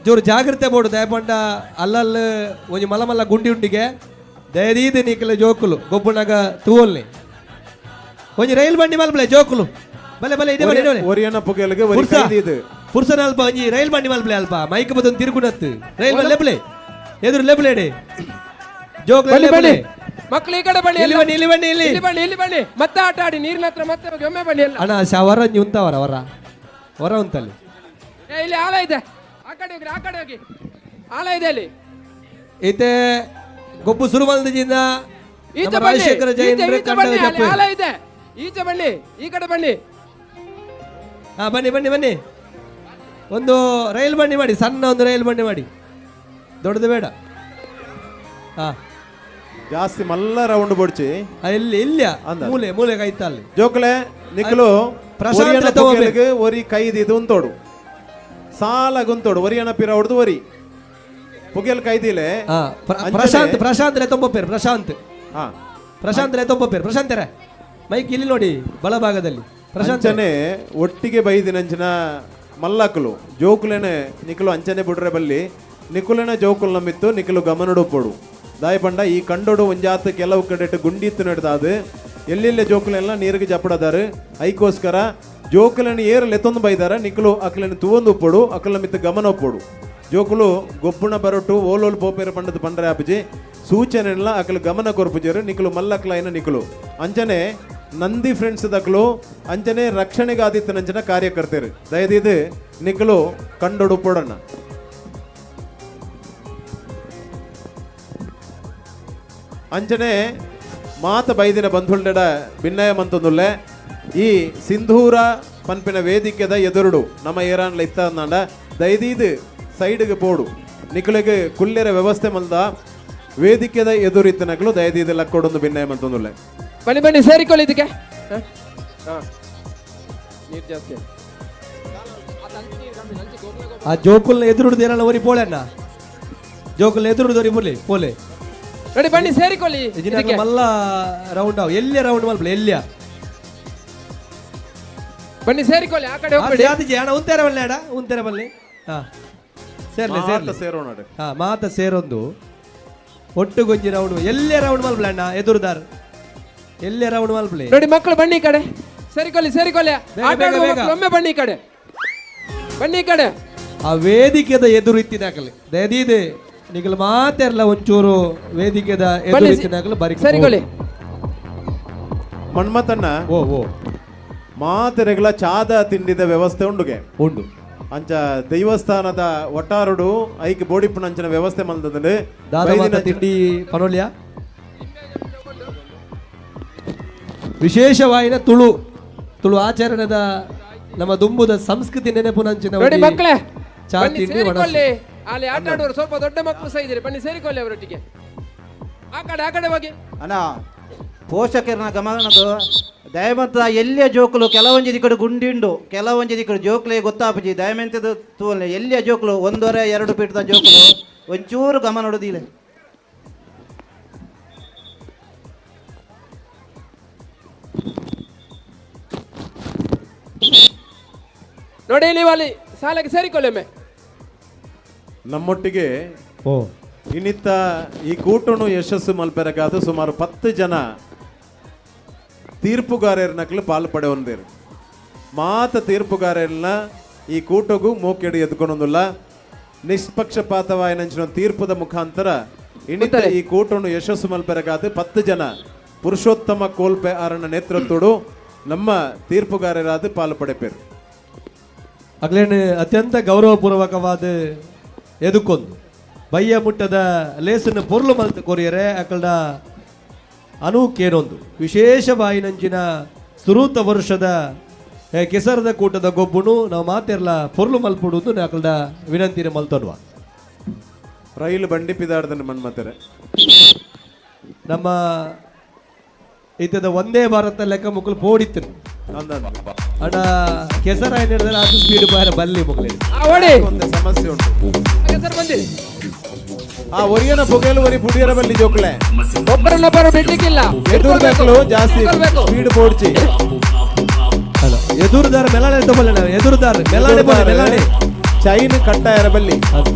ಜೋರು ಜಾಗ್ರತೆ ಬೋಡು. ದಯಪಂಡ ಅಲ್ಲಲ್ಲ ಒಂಜಿ ಮಲ್ಲ ಮಲ್ಲ ಗುಂಡಿ ಉಂಡಿಗೆ ದಯದೀದ ನೀಕಲ ಜೋಕುಲು ಗೊಬ್ಬುನಾಗ ತೂವಲ್ನಿ. ಒಂಜಿ ರೈಲ್ ಬಂಡಿ ಮಲ್ಪಲೆ ಜೋಕುಲು. ಬಲೆ ಬಲೆ ಇದೆ ಬಲೆ ಇದೆ ಬಲೆ. ಒರಿಯನ ಪುಗೆಲ್ಗೆ ಒರಿ ಪುರ್ಸ ಕೈದಿದು. ಪುರ್ಸನ ಅಲ್ಪ ಒಂಜಿ ರೈಲ್ ಬಂಡಿ ಮಲ್ಪಲೆ. ಅಲ್ಪ ಮೈಕ್ ಬದೊಂದು ತಿರುಗುನತ್ತು ರೈಲ್ ಬಂಡಿ ಲೆಬ್ಲೆ ಎದುರು ಲೆಬ್ಲೆ ಇಡೆ ಜೋಕುಲು. ಬನ್ನಿ ಲೆಬ್ಲೆ. ಬನ್ನಿ ಮಕ್ಕಳು, ಈ ಕಡೆ ಬನ್ನಿ. ಇಲ್ಲಿ ಎಲ್ಲ. ಬನ್ನಿ, ಇಲ್ಲಿ ಬನ್ನಿ, ಇಲ್ಲಿ. ಇಲ್ಲಿ ಬನ್ನಿ, ಇಲ್ಲಿ ಬನ್ನಿ. ಮತ್ತೆ ಆಟ ಆಡಿ ನೀರಿನ ಹತ್ರ ಮತ್ತೆ ಹೋಗಿ. ಒಮ್ಮೆ ಬನ್ನಿ ಎಲ್ಲ. ಅಣ್ಣ ಶವರ ಒಂಜಿ ಉಂತವರ ಹೊರ ಹೊರ ಉಂತಲ್ಲಿ. ಏ, ಇಲ್ಲಿ ಆಳ ಇದೆ, ಆ ಕಡೆ ಹೋಗಿ, ಆ ಕಡೆ ಹೋಗಿ. ಆಳ ಇದೆ ಅಲ್ಲಿ. ಈತೆ ಗೊಬ್ಬು ಶುರು ಮಲ್ದಿಜಿಂದ ಈಚೆ ನಮ್ಮ ಬನ್ನಿ, ರಾಜಶೇಖರ ಈಚೆ ಜೈನ್ರ ಈಚೆ ಕಂಡ ಬನ್ನಿ, ಅಲ್ಲಿ ಜಪ್ಪು. ಆಳ ಇದೆ. ಈಚೆ ಬನ್ನಿ, ಈ ಕಡೆ ಬನ್ನಿ. ಹಾ ಬನ್ನಿ ಬನ್ನಿ ಬನ್ನಿ. ಒಂದು ರೈಲ್ ಬಂಡಿ ಮಾಡಿ, ಸಣ್ಣ ಒಂದು ರೈಲ್ ಬಂಡಿ ಮಾಡಿ, ದೊಡ್ಡದು ಬೇಡ. ಹಾ. ಜಾಸ್ತಿ ಮಲ್ಲ ರೌಂಡ್ ಬೊಡ್ಚಿ. ಇಲ್ಲಿ ಇಲ್ಲ. ಅಂದ. ಮೂಲೆ ಮೂಲೆ ಕೈತ ಅಲ್ಲಿ. ಜೋಕುಲೆ ನಿಕುಲು ಪ್ರಶಾಂತ್ ಒರಿಯನ ತಗೋಬೇಕು. ಪುಗೆಲ್ಗೆ ಒರಿ ಕೈದಿದು ಉಂತೋಡು, ಸಾಲ ಗುಂತೋಡು. ಒರಿಯನ ಪಿರ ಹೊಡ್ದು ಒರಿ ಪುಗೆಲ್ ಕೈದಿಲೆ. ಹಾ ಪ್ರಶಾಂತ್, ಪ್ರಶಾಂತ್ ಲೆತ್ತೊಂಬ ಪ್ರಶಾಂತ್. ಹಾ. ಪ್ರಶಾಂತ್ ಲೆತ್ತೊಂಬ ಪ್ರಶಾಂತ್ ಮೈಕ್ ಇಲ್ಲಿ ನೋಡಿ ಬಲಭಾಗದಲ್ಲಿ ಪ್ರಶಾಂತ್. ಅಂಚನೆ ಒಟ್ಟಿಗೆ ಬೈದಿನಂಚಿನ ಮಲ್ಲಕುಲು ಜೋಕುಲೆನೆ ನಿಕುಲು ಅಂಚನೆ ಬುಡ್ರೆ ಬಲ್ಲಿ. ನಿಕುಲೆನ ಜೋಕುಲ್ ನಮ್ಮಿತ್ತು ನಿಕುಲು ಗಮನಡು ಪೊಡು. ದಾಯ ಪಂಡ ಈ ಕಂಡೋಡು ಒಂಜಾತ್ ಕೆಲವು ಕಡೆಟ್ ಗುಂಡಿತ್ತು ನಡೆದಾದು. ಎಲ್ಲೆಲ್ಲೆ ಜೋಕುಲೆಲ್ಲ ನೀರಿಗೆ ಜಪ್ಪಡದಾರು. ಐಕೋಸ್ಕರ ಜೋಕುలను ಏರು ಲೆತ್ತೊಂದು ಬೈದಾರ ನಿಕ್ಕಲು ಅಕ್ಲನ್ನು ತೂವೊಂದು ಉಪ್ಪೊಡು, ಅಕ್ಲ ಮಿತ್ತ ಗಮನ ಒಪ್ಪೊಡು. ಜೋಕುಲು ಗೊಬ್ಬುಣ ಬರಟು ಓಲೋಲು ಪೋಪೇರ ಪಂಡದ ಪಂಡ್ರೆ ಆಪುಜಿ ಸೂಚನೆಲ್ಲ ಅಕಲು ಗಮನ ಕೊರ್ಪುಜೇರು ನಿಕ್ಕಲು ಮಲ್ಲಕ್ಲಾಯಿನ ನಿಕ್ಕಲು. ಅಂಚನೆ ನಂದಿ ಫ್ರೆಂಡ್ಸ್ ದಕ್ಲು ಅಂಚನೆ ರಕ್ಷಣೆಗಾದಿತ್ತನಂಚನ ಕಾರ್ಯಕರ್ತರು ದಯದೀದು ನಿಕ್ಕಲು ಕಂಡೊಡು ಪೊಡಣ್ಣ. ಅಂಚನೆ ಮಾತ ಬೈದಿನ ಬಂಧುಲ್ಡೆಡ ಭಿನ್ನಯ ಮಂತೊಂದುಲ್ಲೆ ಈ ಸಿಂಧೂರ ಪನ್ಪಿನ ವೇದಿಕೆದ ಎದುರುಡು ನಮ್ಮ ಏರಾನ್ಲ ಇತ್ತಂದಾಂಡ ದಯದೀದು ಸೈಡ್ಗೆ ಪೋಡು ನಿಕುಲೆಗ್ ಕುಲ್ಲೆರ ವ್ಯವಸ್ಥೆ ಮಲ್ದ ವೇದಿಕೆದ ಎದುರು ಇತ್ತನಕಲು ದಯದೀದು ಲಕ್ಕೊಡೊಂದು ಭಿನ್ನಯ ಮಂತೊಂದುಲ್ಲೆ. ಬನ್ನಿ ಬನ್ನಿ ಸೇರಿಕೊಳ್ಳಿ ಇದಕ್ಕೆ. ನೀರು ಜಾಸ್ತಿ. ಆ ಜೋಕುಲ್ನ ಎದುರುಡ್ದು ಏನಾರ ಒರಿ ಪೋಳೆ ಅಣ್ಣ, ಜೋಕುಲ್ನ ಎದುರುಡ್ದು ಒರಿ ಪೋಲೆ ಪೋಲೆ. ನೋಡಿ ಬನ್ನಿ ಸೇರಿಕೊಳ್ಳಿ ಇದಕ್ಕೆ. ಮಲ್ಲ ರೌಂಡ್ ಅವು ಎಲ್ಲಿಯ ರೌಂಡ್ ಮಲ್ಪಲೆ ಎಲ್ಲಿಯ. ಬನ್ನಿ ಸೇರಿಕೊಳ್ಳಿ, ಆ ಕಡೆ ಹೋಗ್ಬೇಡಿ. ಆತಿಜಿ ಅಣ್ಣ ಉಂತೇರ ಬಲ್ಲೆ ಅಣ್ಣ ಉಂತೇರ ಬಲ್ಲೆ. ಹಾ ಸೇರ್ಲೆ ಸೇರ್ಲೆ ಸೇರೋಣ. ಹಾ ಮಾತ ಸೇರೊಂದು ಒಟ್ಟುಗೊಂಜಿ ರೌಂಡ್ ಎಲ್ಲೇ ರೌಂಡ್ ಮಲ್ಪಲೆ ಅಣ್ಣ ಎದುರುದಾರ್ ಎಲ್ಲೇ ರೌಂಡ್ ಮಲ್ಪಲೆ. ನೋಡಿ ಮಕ್ಕಳು ಬನ್ನಿ ಈ ಕಡೆ ಸೇರಿಕೊಳ್ಳಿ ಸೇರಿಕೊಳ್ಳಿ. ಬೇಗ, ಆಟ ಆಡುವ ಬೇಗ, ಬೇಗ. ಮಕ್ಕಳು ಒಮ್ಮೆ ಬನ್ನಿ ಈ ಕಡೆ, ಬನ್ನಿ ಈ ಕಡೆ. ಆ ವೇದಿಕೆದ ಎದುರು ಇತ್ತಿನಾಕಲೆ ದಯದೀದೆ ನಿಗಲ ಮಾತೆರ್ಲ ಒಂಚೂರು ವೇದಿಕೆದ ಎದುರು ಬನ್ನಿ ಇತ್ತಿನಾಕಲೆ ಬರಿ ಸೇರಿಕೊಳ್ಳಿ. ಮಣ್ಮತನ್ನ ಓ ಓ ಮಾತೆರೆಗಳ ಚಾದ ತಿಂಡಿದ ವ್ಯವಸ್ಥೆ ಉಂಡುಗೆ ಉಂಡು. ಅಂಚ ದೈವಸ್ಥಾನದ ಒಟ್ಟಾರುಡು ಐಕ್ ಬೋಡಿಪ್ಪುನಂಚಿನ ವ್ಯವಸ್ಥೆ ಮಲ್ದದಂಡು. ದಾದ ಮಾತ ತಿಂಡಿ ಪನೋಲ್ಯ ವಿಶೇಷವಾಯಿನ ತುಳು ತುಳು ಆಚರಣೆದ ನಮ್ಮ ದುಂಬುದ ಸಂಸ್ಕೃತಿ ನೆನಪುನಂಚಿನ ನೋಡಿ ಒಂಜಿ ಮಕ್ಕಳೇ ಚಾ ಬನ್ನಿ ತಿಂಡಿ ಒಣಸು. ಸೇರಿಕೊಳ್ಳಿ. ಅಲ್ಲಿ ಆಟ ಆಡುವವರು ಸ್ವಲ್ಪ ದೊಡ್ಡ ಮಕ್ಕಳು ಸಹ ಇದ್ದೀರಿ, ಬನ್ನಿ ಸೇರಿಕೊಳ್ಳಿ ಅವರೊಟ್ಟಿಗೆ. ಆ ಕಡೆ ಆ ಕಡೆ ಹೋಗಿ. ಅಣ್ಣ ಪೋಷಕರನ್ನ ಗಮನದ ದಯಮಂತ ಎಲ್ಲಿಯ ಜೋಕುಲು ಕೆಲವೊಂಜಿ ದಿಕ್ಕಡು ಗುಂಡಿಂಡು ಕೆಲವೊಂಜಿ ದಿಕ್ಕಡು ಜೋಕುಲೆ ಗೊತ್ತಾಪುಜಿ ದಯಮೆಂತದ ತೂವಲ್ಲೆ ಎಲ್ಲಿಯ ಜೋಕುಲು 1.5-2 ಫೀಟ್ದ ಜೋಕುಲು ಒಂಚೂರು ಗಮನ ಹೊಡೆದಿಲ್ಲ. ನೋಡಿ ನೀವು ಅಲ್ಲಿ ಸಾಲಕ್ಕೆ ಸೇರಿಕೊಳ್ಳಿ ಒಮ್ಮೆ. ನಮ್ಮೊಟ್ಟಿಗೆ ಓ ಇನ್ನಿತ್ತ ಈ ಕೂಟನು ಯಶಸ್ಸು ಮಲ್ಪೆರಗಾದ ಸುಮಾರು 10 ಜನ ತೀರ್ಪುಗಾರರ್ನಕ್ಲು ಪಾಲು ಪಡೆಯೊಂದಿರು. ಮಾತ ತೀರ್ಪುಗಾರರ್ನ ಈ ಕೂಟಗೂ ಮೋಕೆಡು ಎದ್ಕೊನೊಂದುಲ್ಲ ನಿಷ್ಪಕ್ಷಪಾತವಾಯಿನಂಚಿನ ತೀರ್ಪುದ ಮುಖಾಂತರ ಇನ್ನಿತ್ತ ಗೊತ್ತಲೆ. ಈ ಕೂಟನು ಯಶಸ್ಸು ಮಲ್ಪೆರಗಾದ 10 ಜನ ಪುರುಷೋತ್ತಮ ಕೋಲ್ಪೆ ಆರನ ನೇತೃತ್ವಡು ನಮ್ಮ ತೀರ್ಪುಗಾರರಾದ ಪಾಲು ಪಡೆಪೇರು. ಅಗ್ಲೇನು ಅತ್ಯಂತ ಗೌರವಪೂರ್ವಕವಾದ ಎದುಕೊಂದು ಬಯ್ಯ ಮುಟ್ಟದ ಲೇಸನ್ನು ಪೊರ್ಲು ಮಲ್ತ್ ಕೊರಿಯರೆ ಅಕಲ್ಡ ಅನೂಕೇನೊಂದು ವಿಶೇಷವಾಯಿನಂಚಿನ ಸುರೂತ ವರ್ಷದ ಕೆಸರದ ಕೂಟದ ಗೊಬ್ಬುನು ನಾವು ಮಾತೆರ್ಲ ಪೊರ್ಲು ಮಲ್ಪುಡುದು ಅಕಲ್ಡ ವಿನಂತಿನ ಮಲ್ತೊನ್ವ. ರೈಲು ಬಂಡಿ ಪಿದಾಡ್ದನ ಮನ್ಮತರೆ. ನಮ್ಮ ಇತ್ತದ ಒಂದೇ ಭಾರತ ಲೆಕ್ಕ ಮುಕ್ಕಲು ಪೋಡಿತ್ತು ಅಣ್ಣ ಕೆಸರ ಹಿಡಿದ್ರೆ ಅದು ಸ್ಪೀಡ್ ಬಾರ ಬಲ್ಲಿ ಮುಕ್ಕಲಿ. ಆ ಓಡಿ ಒಂದು ಸಮಸ್ಯೆ ಉಂಟು. ಸರ್ ಬಂದಿ ಆ ಒರಿಯನ ಪೊಗೆಲು ಒರಿ ಪುಡಿಯರ ಬಲ್ಲಿ ಜೋಕ್ಲೆ ಒಬ್ಬರನ್ನೊಬ್ಬರು ಬಿಡ್ಲಿಕ್ಕಿಲ್ಲ. ಎದುರುದಾಕಲು ಜಾಸ್ತಿ ಎದುರ್ಕೊಳ್ಬೇಕು. ಸ್ಪೀಡ್ ಬೋಡ್ಚಿ. ಅಲ್ಲ ಎದುರುದಾರ ಮೆಲಾನೆ ತಗೊಳ್ಳಿ ನಾವು ಎದುರುದಾರ ಮೆಲಾನೆ ಬೋಲೆ ಮೆಲಾನೆ ಚೈನ್ ಕಟ್ಟಾಯರ ಬಲ್ಲಿ. ಅದು.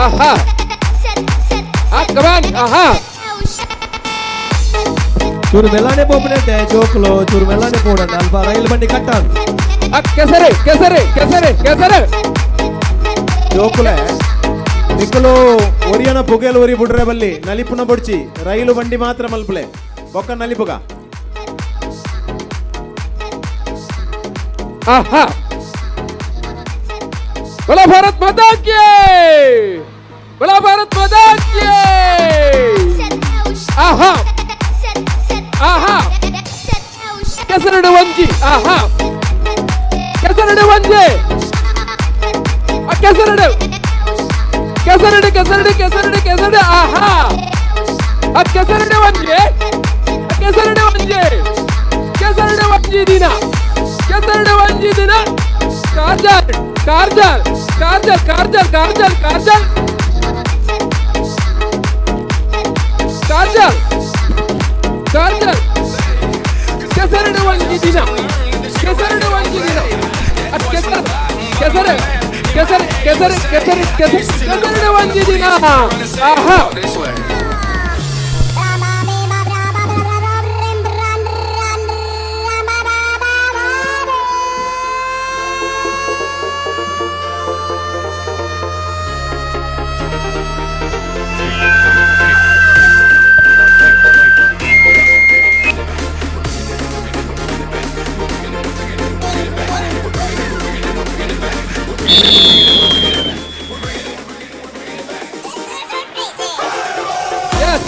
ಆಹಾ ಆ ಕಮಾನ್ ಆಹಾ ಚೂರು ಮೆಲ್ಲಾನೆ ಪೋಪನೆ ಜೋಕ್ಲು ಚೂರು ಮೆಲ್ಲಾನೆ ಪೋಡಣ್ಣ ಅಲ್ಪ ರೈಲು ಬಂಡಿ ಕಟ್ಟ ಆ ಕೆಸರು ಕೆಸರು ಕೆಸರು ಕೆಸರು ಜೋಕುಲೆ ನಿಕ್ಕಲು ಒರಿಯನ ಪೊಗೆಲು ಒರಿ ಬುಡ್ರೆ ಬಲ್ಲಿ ನಲಿಪುನ ಬೊಡ್ಚಿ ರೈಲು ಬಂಡಿ ಮಾತ್ರ ಮಲ್ಪಲೆ ಬೊಕ್ಕ ನಲಿಪುಗ. ಆಹಾ बोला भारत माता की, बोला भारत माता की. ಆಹಾ ಆಹಾ ಕೆಸರಡು ವಂಜಿ ಆಹಾ ಕೆಸರಡು ವಂಜಿ ಆ ಕೆಸರಡು ಕೆಸರಡು ಕೆಸರಡು ಕೆಸರಡು ಕೆಸರಡು ಆಹಾ ಆ ಕೆಸರಡು ವಂಜಿ ಆ ಕೆಸರಡು ವಂಜಿ ಕೆಸರಡು ವಂಜಿ ದಿನ ಕೆಸರಡು ವಂಜಿ ದಿನ ಕಾರ್ಜಲ್ ಕಾರ್ಜಲ್ ಕಾರ್ಜಲ್ ಕಾರ್ಜಲ್ ಕಾರ್ಜಲ್ ಕಾರ್ಜಲ್ ಕಾರ್ಜಲ್ ಕಾರ್ಜಲ್ ಕೆಸರಡು ಒಂಜಿ ದಿನ ಕೆಸರುಡು ಒಂಜಿ ದಿನ ಅದ್ ಕೆಸರು ಕೆಸರು ಕೆಸರು ಕೆಸರು ಕೆಸರು ಕೆಸರು ಕೆಸರುಡು ಒಂಜಿ ದಿನ. ಆಹಾ. Yes.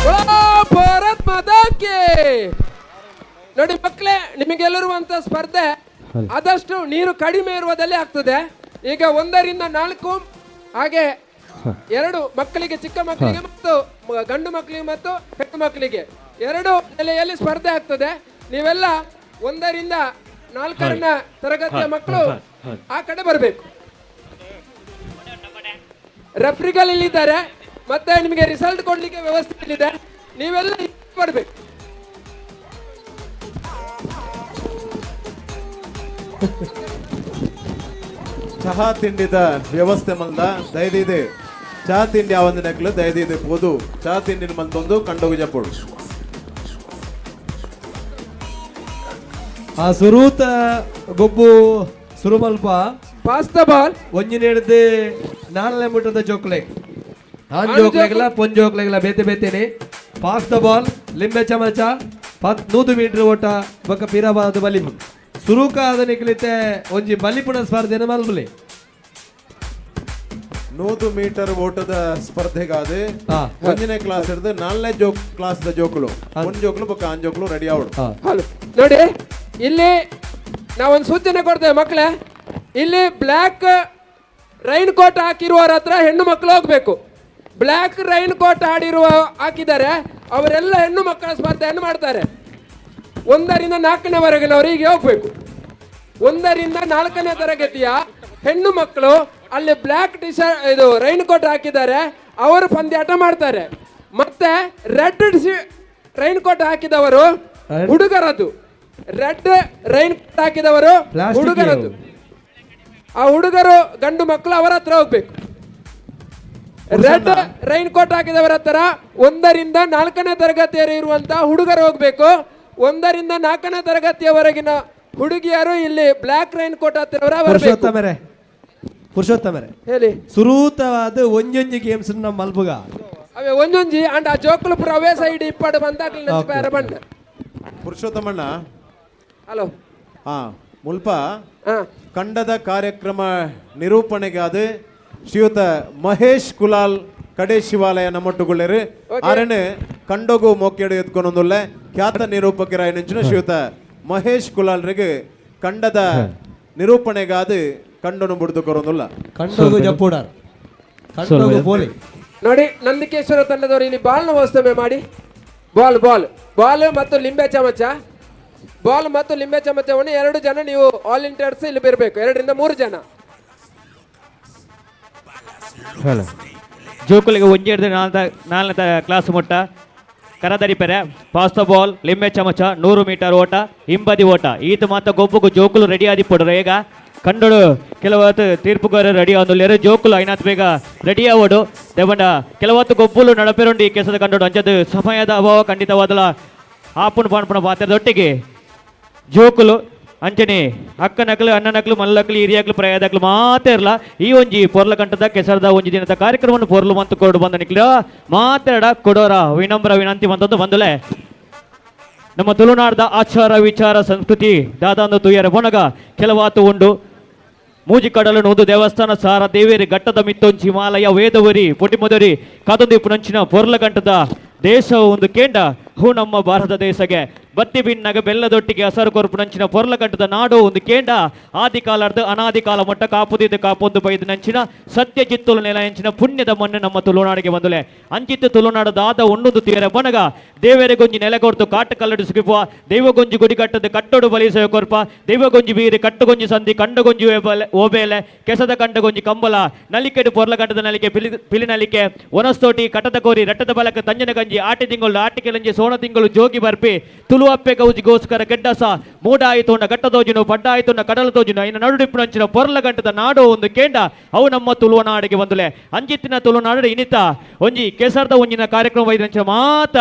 बोलो ಭಾರತ್ ಮಾತಾ ಕಿ. ನೋಡಿ ಮಕ್ಕಳೇ, ನಿಮಗೆಲ್ಲರುವಂತ ಸ್ಪರ್ಧೆ ಆದಷ್ಟು ನೀರು ಕಡಿಮೆ ಇರುವುದಲ್ಲೇ ಆಗ್ತದೆ. ಈಗ 1 ರಿಂದ 4 ಹಾಗೆ 2 ಮಕ್ಕಳಿಗೆ, ಚಿಕ್ಕ ಮಕ್ಕಳಿಗೆ ಮತ್ತು ಗಂಡು ಮಕ್ಕಳಿಗೆ ಮತ್ತು ಹೆಣ್ಣು ಮಕ್ಕಳಿಗೆ 2 ನೆಲೆಯಲ್ಲಿ ಸ್ಪರ್ಧೆ ಆಗ್ತದೆ. ನೀವೆಲ್ಲ 1 ರಿಂದ 4ರ ತರಗತಿಯ ಮಕ್ಕಳು ಆ ಕಡೆ ಬರಬೇಕು. ರೆಫ್ರಿಗಳು ಇಲ್ಲಿದ್ದಾರೆ, ಮತ್ತೆ ನಿಮಗೆ ರಿಸಲ್ಟ್ ಕೊಡ್ಲಿಕ್ಕೆ ವ್ಯವಸ್ಥೆ ಇಲ್ಲಿದೆ. ನೀವೆಲ್ಲ ಬರ್ಬೇಕು. ಚಹಾ ತಿಂಡಿದ ವ್ಯವಸ್ಥೆ ಮಲ್ದ ದಯದಿದೆ ಚಹಾ ತಿಂಡಿ ಯಾವಂದಿನಕ್ಲು ನಕ್ಲು ದಯದಿದೆ ಪೋದು ಚಹಾ ತಿಂಡಿನ ಮಲ್ತೊಂದು ಕಂಡೋಗಿ ಜಪ್ಪೋಡು. ಆ ಸುರೂತ ಗೊಬ್ಬು ಸುರುಮಲ್ಪ pass the ball ಒಂಜಿನೇಡ್ದು ನಾಲ್ನೇ ಮುಟ್ಟದ ಜೋಕ್ಲೆ ಆನ್ ಜೋಕ್ಲೆಗ್ಲ ಪೊನ್ ಜೋಕ್ಲೆಗ್ಲ ಬೇತೆ ಬೇತೇನೆ. Pass the ball ಲಿಂಬೆ ಚಮಚ 100 ಮೀಟರ್ ಓಟ ಬೊಕ್ಕ ಪಿರಬಾದ ಬಲಿಪು ಸುರೂಕ ಆದನಿಕ್ಲಿತೆ ಒಂಜಿ ಬಲಿಪುಣ ಸ್ಪರ್ಧೆನ ಮಲ್ಬಲಿ. 100 ಮೀಟರ್ ಓಟದ ಸ್ಪರ್ಧೆಗಾದ ಒಂದನೇ ಕ್ಲಾಸ್ ಹಿಡಿದು ನಾಲ್ನೇ ಜೋಕ್ ಕ್ಲಾಸ್ the ಜೋಕುಲು ಒಂದ್ ಜೋಕ್ಲು ಬೊಕ್ಕ ಆನ್ ಜೋಕ್ಲು ರೆಡಿ ಆವಡು. ಹಲೋ ನೋಡಿ, ಇಲ್ಲಿ ನಾವೊಂದು ಸೂಚನೆ ಕೊಡ್ತೇವೆ ಮಕ್ಕಳೇ. ಇಲ್ಲಿ black rain coat ಹಾಕಿರುವವರ ಹತ್ರ ಹೆಣ್ಣು ಮಕ್ಕಳು ಹೋಗ್ಬೇಕು. Black rain coat ಹಾಕಿದ್ದಾರೆ ಅವರೆಲ್ಲ ಹೆಣ್ಣು ಮಕ್ಕಳ ಸ್ಪರ್ಧೆಯನ್ನು ಮಾಡ್ತಾರೆ. 1 ರಿಂದ 4ನೇವರೆಗಿನವರು ಹೀಗೆ ಹೋಗ್ಬೇಕು. 1 ರಿಂದ 4ನೇ ತರಗತಿಯ ಹೆಣ್ಣು ಮಕ್ಕಳು ಅಲ್ಲಿ black T shirt ಇದು ರೈನ್ ಕೋಟ್ ಹಾಕಿದ್ದಾರೆ, ಅವರು ಪಂದ್ಯಾಟ ಮಾಡ್ತಾರೆ. ಮತ್ತೆ red rain coat ಹಾಕಿದವರು ಹುಡುಗರದ್ದು, red rain coat ಹಾಕಿದವರು ಹುಡುಗರದ್ದು. ಆ ಹುಡುಗರು ಗಂಡು ಮಕ್ಕಳು ಅವರ ಹತ್ರ ಹೋಗ್ಬೇಕು. Red rain coat ಹಾಕಿದವರ ಹತ್ರ 1 ರಿಂದ 4ನೇ ತರಗತಿಯವರು ಇರುವಂತಹ ಹುಡುಗರು ಹೋಗ್ಬೇಕು. 1 ರಿಂದ 4ನೇ ತರಗತಿಯವರೆಗಿನ ಹುಡುಗಿಯರು ಇಲ್ಲಿ black rain coat ಹತ್ತಿರವರ ಪುರುಷೋತ್ತಮರೇ, ಪುರುಷೋತ್ತಮರೇ ಹೇಳಿ. ಸುರೂತವಾದ ಒಂಜೊಂಜಿ ಗೇಮ್ಸ್ ನಮ್ಮ ಮಲ್ಪುಗ ಅವೇ ಒಂಜೊಂಜಿ ಅಂಡ್ ಆ ಜೋಕುಲು ಪುರ ಅವೇ ಸೈಡ್ ಇಪ್ಪಡು ಬಂದಾಗ್ಲಿ ಬಂಡ. ಪುರುಷೋತ್ತಮಣ್ಣ ಹಲೋ. ಹಾ ಮುಲ್ಪ ಕಂಡದ ಕಾರ್ಯಕ್ರಮ ನಿರೂಪಣೆಗಾದ ಶ್ರೀಯುತ ಮಹೇಶ್ ಕುಲಾಲ್ ಕಡೆ ಶಿವಾಲಯ ನಮ್ಮೊಟ್ಟುಗುಳ್ಳೇರು ಆರನೆ ಕಂಡೋಗು ಮೋಕೆಡು ಎತ್ಕೊಂಡೊಂದುಲ್ಲೆ ಖ್ಯಾತ ನಿರೂಪಕರಾಯ ಶ್ರೀಯುತ ಮಹೇಶ್ ಕುಲಾಲ್ರಿಗೆ ಕಂಡದ ನಿರೂಪಣೆಗಾದ ಕಂಡನು ಬುಡ್ದು ಕೊರೊಂದುಲ್ಲ. ಕಂಡೋಗು ಜಪ್ಪುಡಾರ್ ಕಂಡೋಗು ಪೋಲಿ. ನೋಡಿ ನಂದಿಕೇಶ್ವರ ತಂಡದವರು ಇಲ್ಲಿ ಬಾಲ್ನ ವ್ಯವಸ್ಥೆ ಮಾಡಿ. Ball ball ball ಮತ್ತು ಲಿಂಬೆ ಚಮಚ, ಬಾಲ್ ಮತ್ತು ಲಿಂಬೆ ಚಮಚವನ್ನು 2 ಜನ ನೀವು ವಾಲಂಟಿಯರ್ಸ್ ಇಲ್ಲಿ ಬರಬೇಕು, 2 ರಿಂದ 3 ಜನ. ಹಲೋ ಜೋಕುಲಿಗೆ ಒಂಜಿ ಹಿಡಿದು ನಾಲ್ನೇ ಕ್ಲಾಸ್ ಮುಟ್ಟ ಕರದರಿಪೆರೆ pass the ball ಲಿಂಬೆ ಚಮಚ 100 ಮೀಟರ್ ಓಟ ಹಿಂಬದಿ ಓಟ ಈತ ಮಾತ ಗೊಬ್ಬುಗು ಜೋಕುಲು ರೆಡಿ ಆದಿಪ್ಪಡು. ಈಗ ಕಂಡೋಡು ಕೆಲವತ್ತು ತೀರ್ಪುಗಾರ ರೆಡಿ ಆದೊಲ್ಲೆರು ಜೋಕುಲು ಐನಾತ್ ಬೇಗ ರೆಡಿ ಆವಡು. ದೇವಂಡ ಕೆಲವತ್ತು ಗೊಬ್ಬುಲು ನಡಪೆರುಂಡು ಈ ಕೆಸದ ಕಂಡೋಡು ಅಂಚದು ಸಮಯದ ಅಭಾವ ಖಂಡಿತವಾದಲ ಆಪುಣ ಪಾನ್ಪುಣ ಪಾತ್ರದೊಟ್ಟಿಗೆ ಜೋಕುಲು ಅಂಚನೆ ಅಕ್ಕನಕ್ಲು ಅಣ್ಣನಕ್ಲು ಮಲ್ಲಕ್ಲು ಹಿರಿಯಕ್ಲು ಪ್ರಾಯದಕ್ಲು ಮಾತೇರ್ಲ ಈ ಒಂಜಿ ಪೊರ್ಲ ಕಂಠದ ಕೆಸರದ ಒಂಜಿ ದಿನದ ಕಾರ್ಯಕ್ರಮವನ್ನು ಪೊರ್ಲು ಮಂತು ಕೊಡು ಬಂದ ನಿಕ್ಲ ಮಾತೆರಡ ಕೊಡೋರ ವಿನಮ್ರ ವಿನಂತಿ ಬಂದದ್ದು ಬಂದಲೆ. ನಮ್ಮ ತುಳುನಾಡದ ಆಚಾರ ವಿಚಾರ ಸಂಸ್ಕೃತಿ ದಾದಾಂದು ತುಯ್ಯರ ಬೊಣಗ ಕೆಲವಾತು ಉಂಡು ಮೂಜಿ ಕಡಲು ನೂದು ದೇವಸ್ಥಾನ ಸಾರ ದೇವೇರಿ ಘಟ್ಟದ ಮಿತ್ತೊಂಚಿ ಹಿಮಾಲಯ ವೇದವರಿ ಪೊಟಿಮೊದರಿ ಕಾದೊಂದಿಪ್ಪು ಪೊರ್ಲ ಕಂಠದ ದೇಶ ಒಂದು ಕೇಂಡ ಹೂ ನಮ್ಮ ಭಾರತ ದೇಶಗೆ ಬತ್ತಿ ಬಿನ್ನಗ ಬೆಲ್ಲದೊಟ್ಟಿಗೆ ಹಸರು ಕೊರಪು ನಂಚಿನ ಪೊರ್ಲ ಕಂಠದ ನಾಡು ಒಂದು ಕೇಂಡ ಆದಿ ಕಾಲರ್ದು ಅನಾದಿ ಕಾಲ ಮೊಟ್ಟ ಕಾಪುದಿದ್ದು ಕಾಪೊಂದು ಬೈದು ನಂಚಿನ ಸತ್ಯ ಚಿತ್ತುಲು ನೆಲ ಎಂಚಿನ ಪುಣ್ಯದ ಮಣ್ಣು ನಮ್ಮ ತುಳುನಾಡಿಗೆ ಬಂದುಲೆ. ಅಂಚಿತ್ತು ತುಳುನಾಡು ದಾದ ಉಣ್ಣುದು ತೀರ ಬನಗ ದೇವರೆ ಗೊಂಜಿ ನೆಲೆ ಕೊರ್ತು ಕಾಟ ಕಲ್ಲಡು ಸುಗಿಪುವ ದೈವಗೊಂಜಿ ಗುಡಿ ಕಟ್ಟದ ಕಟ್ಟೋಡು ಬಲಿಸೆ ಕೊರ್ಪ ದೈವಗೊಂಜಿ ಬೀರಿ ಕಟ್ಟುಗೊಂಜಿ ಸಂಧಿ ಕಂಡಗೊಂಜಿ ಓಬೇಲೆ ಕೆಸದ ಕಂಡಗೊಂಜಿ ಕಂಬಲ ನಲಿಕೆಡು ಪೊರ್ಲ ಕಂಠದ ನಲಿಕೆ ಪಿಲಿ ಪಿಲಿ ನಲಿಕೆ ಒನಸ್ತೋಟಿ ಕಟದ ಕೋರಿ ರಟ್ಟದ ಬಲಕ ತಂಜನ ಗಂಜಿ ಆಟಿ ತಿಂಗಳು ಆಟಿ ಕೆಲಂಜಿ ಸೋಣ ತಿಂಗಳು ಜೋಗಿ ಬರ್ಪಿ ತುಳು ತುಳುವಪ್ಪೆ ಗೌಜಿಗೋಸ್ಕರ ಗೆಡ್ಡಸ ಮೂಡಾಯಿತೋಂಡ ಗಟ್ಟದೋಜಿನು ಪಡ್ಡಾಯಿತೋಂಡ ಕಡಲ ತೋಜುನು ಐನ ನಡುಡಿಪ್ಪುನಂಚಿನ ಪೊರ್ಲ ಗಂಟದ ನಾಡು ಒಂದು ಕೇಂಡ ಅವು ನಮ್ಮ ತುಳುವನಾಡಿಗೆ ಬಂದುಲೆ ಅಂಜಿತ್ತಿನ ತುಳುನಾಡು ಇನಿತ ಒಂಜಿ ಕೆಸರ್ದ ಒಂಜಿನ ಕಾರ್ಯಕ್ರಮ ವೈದ್ಯಂಚಿನ ಮಾತ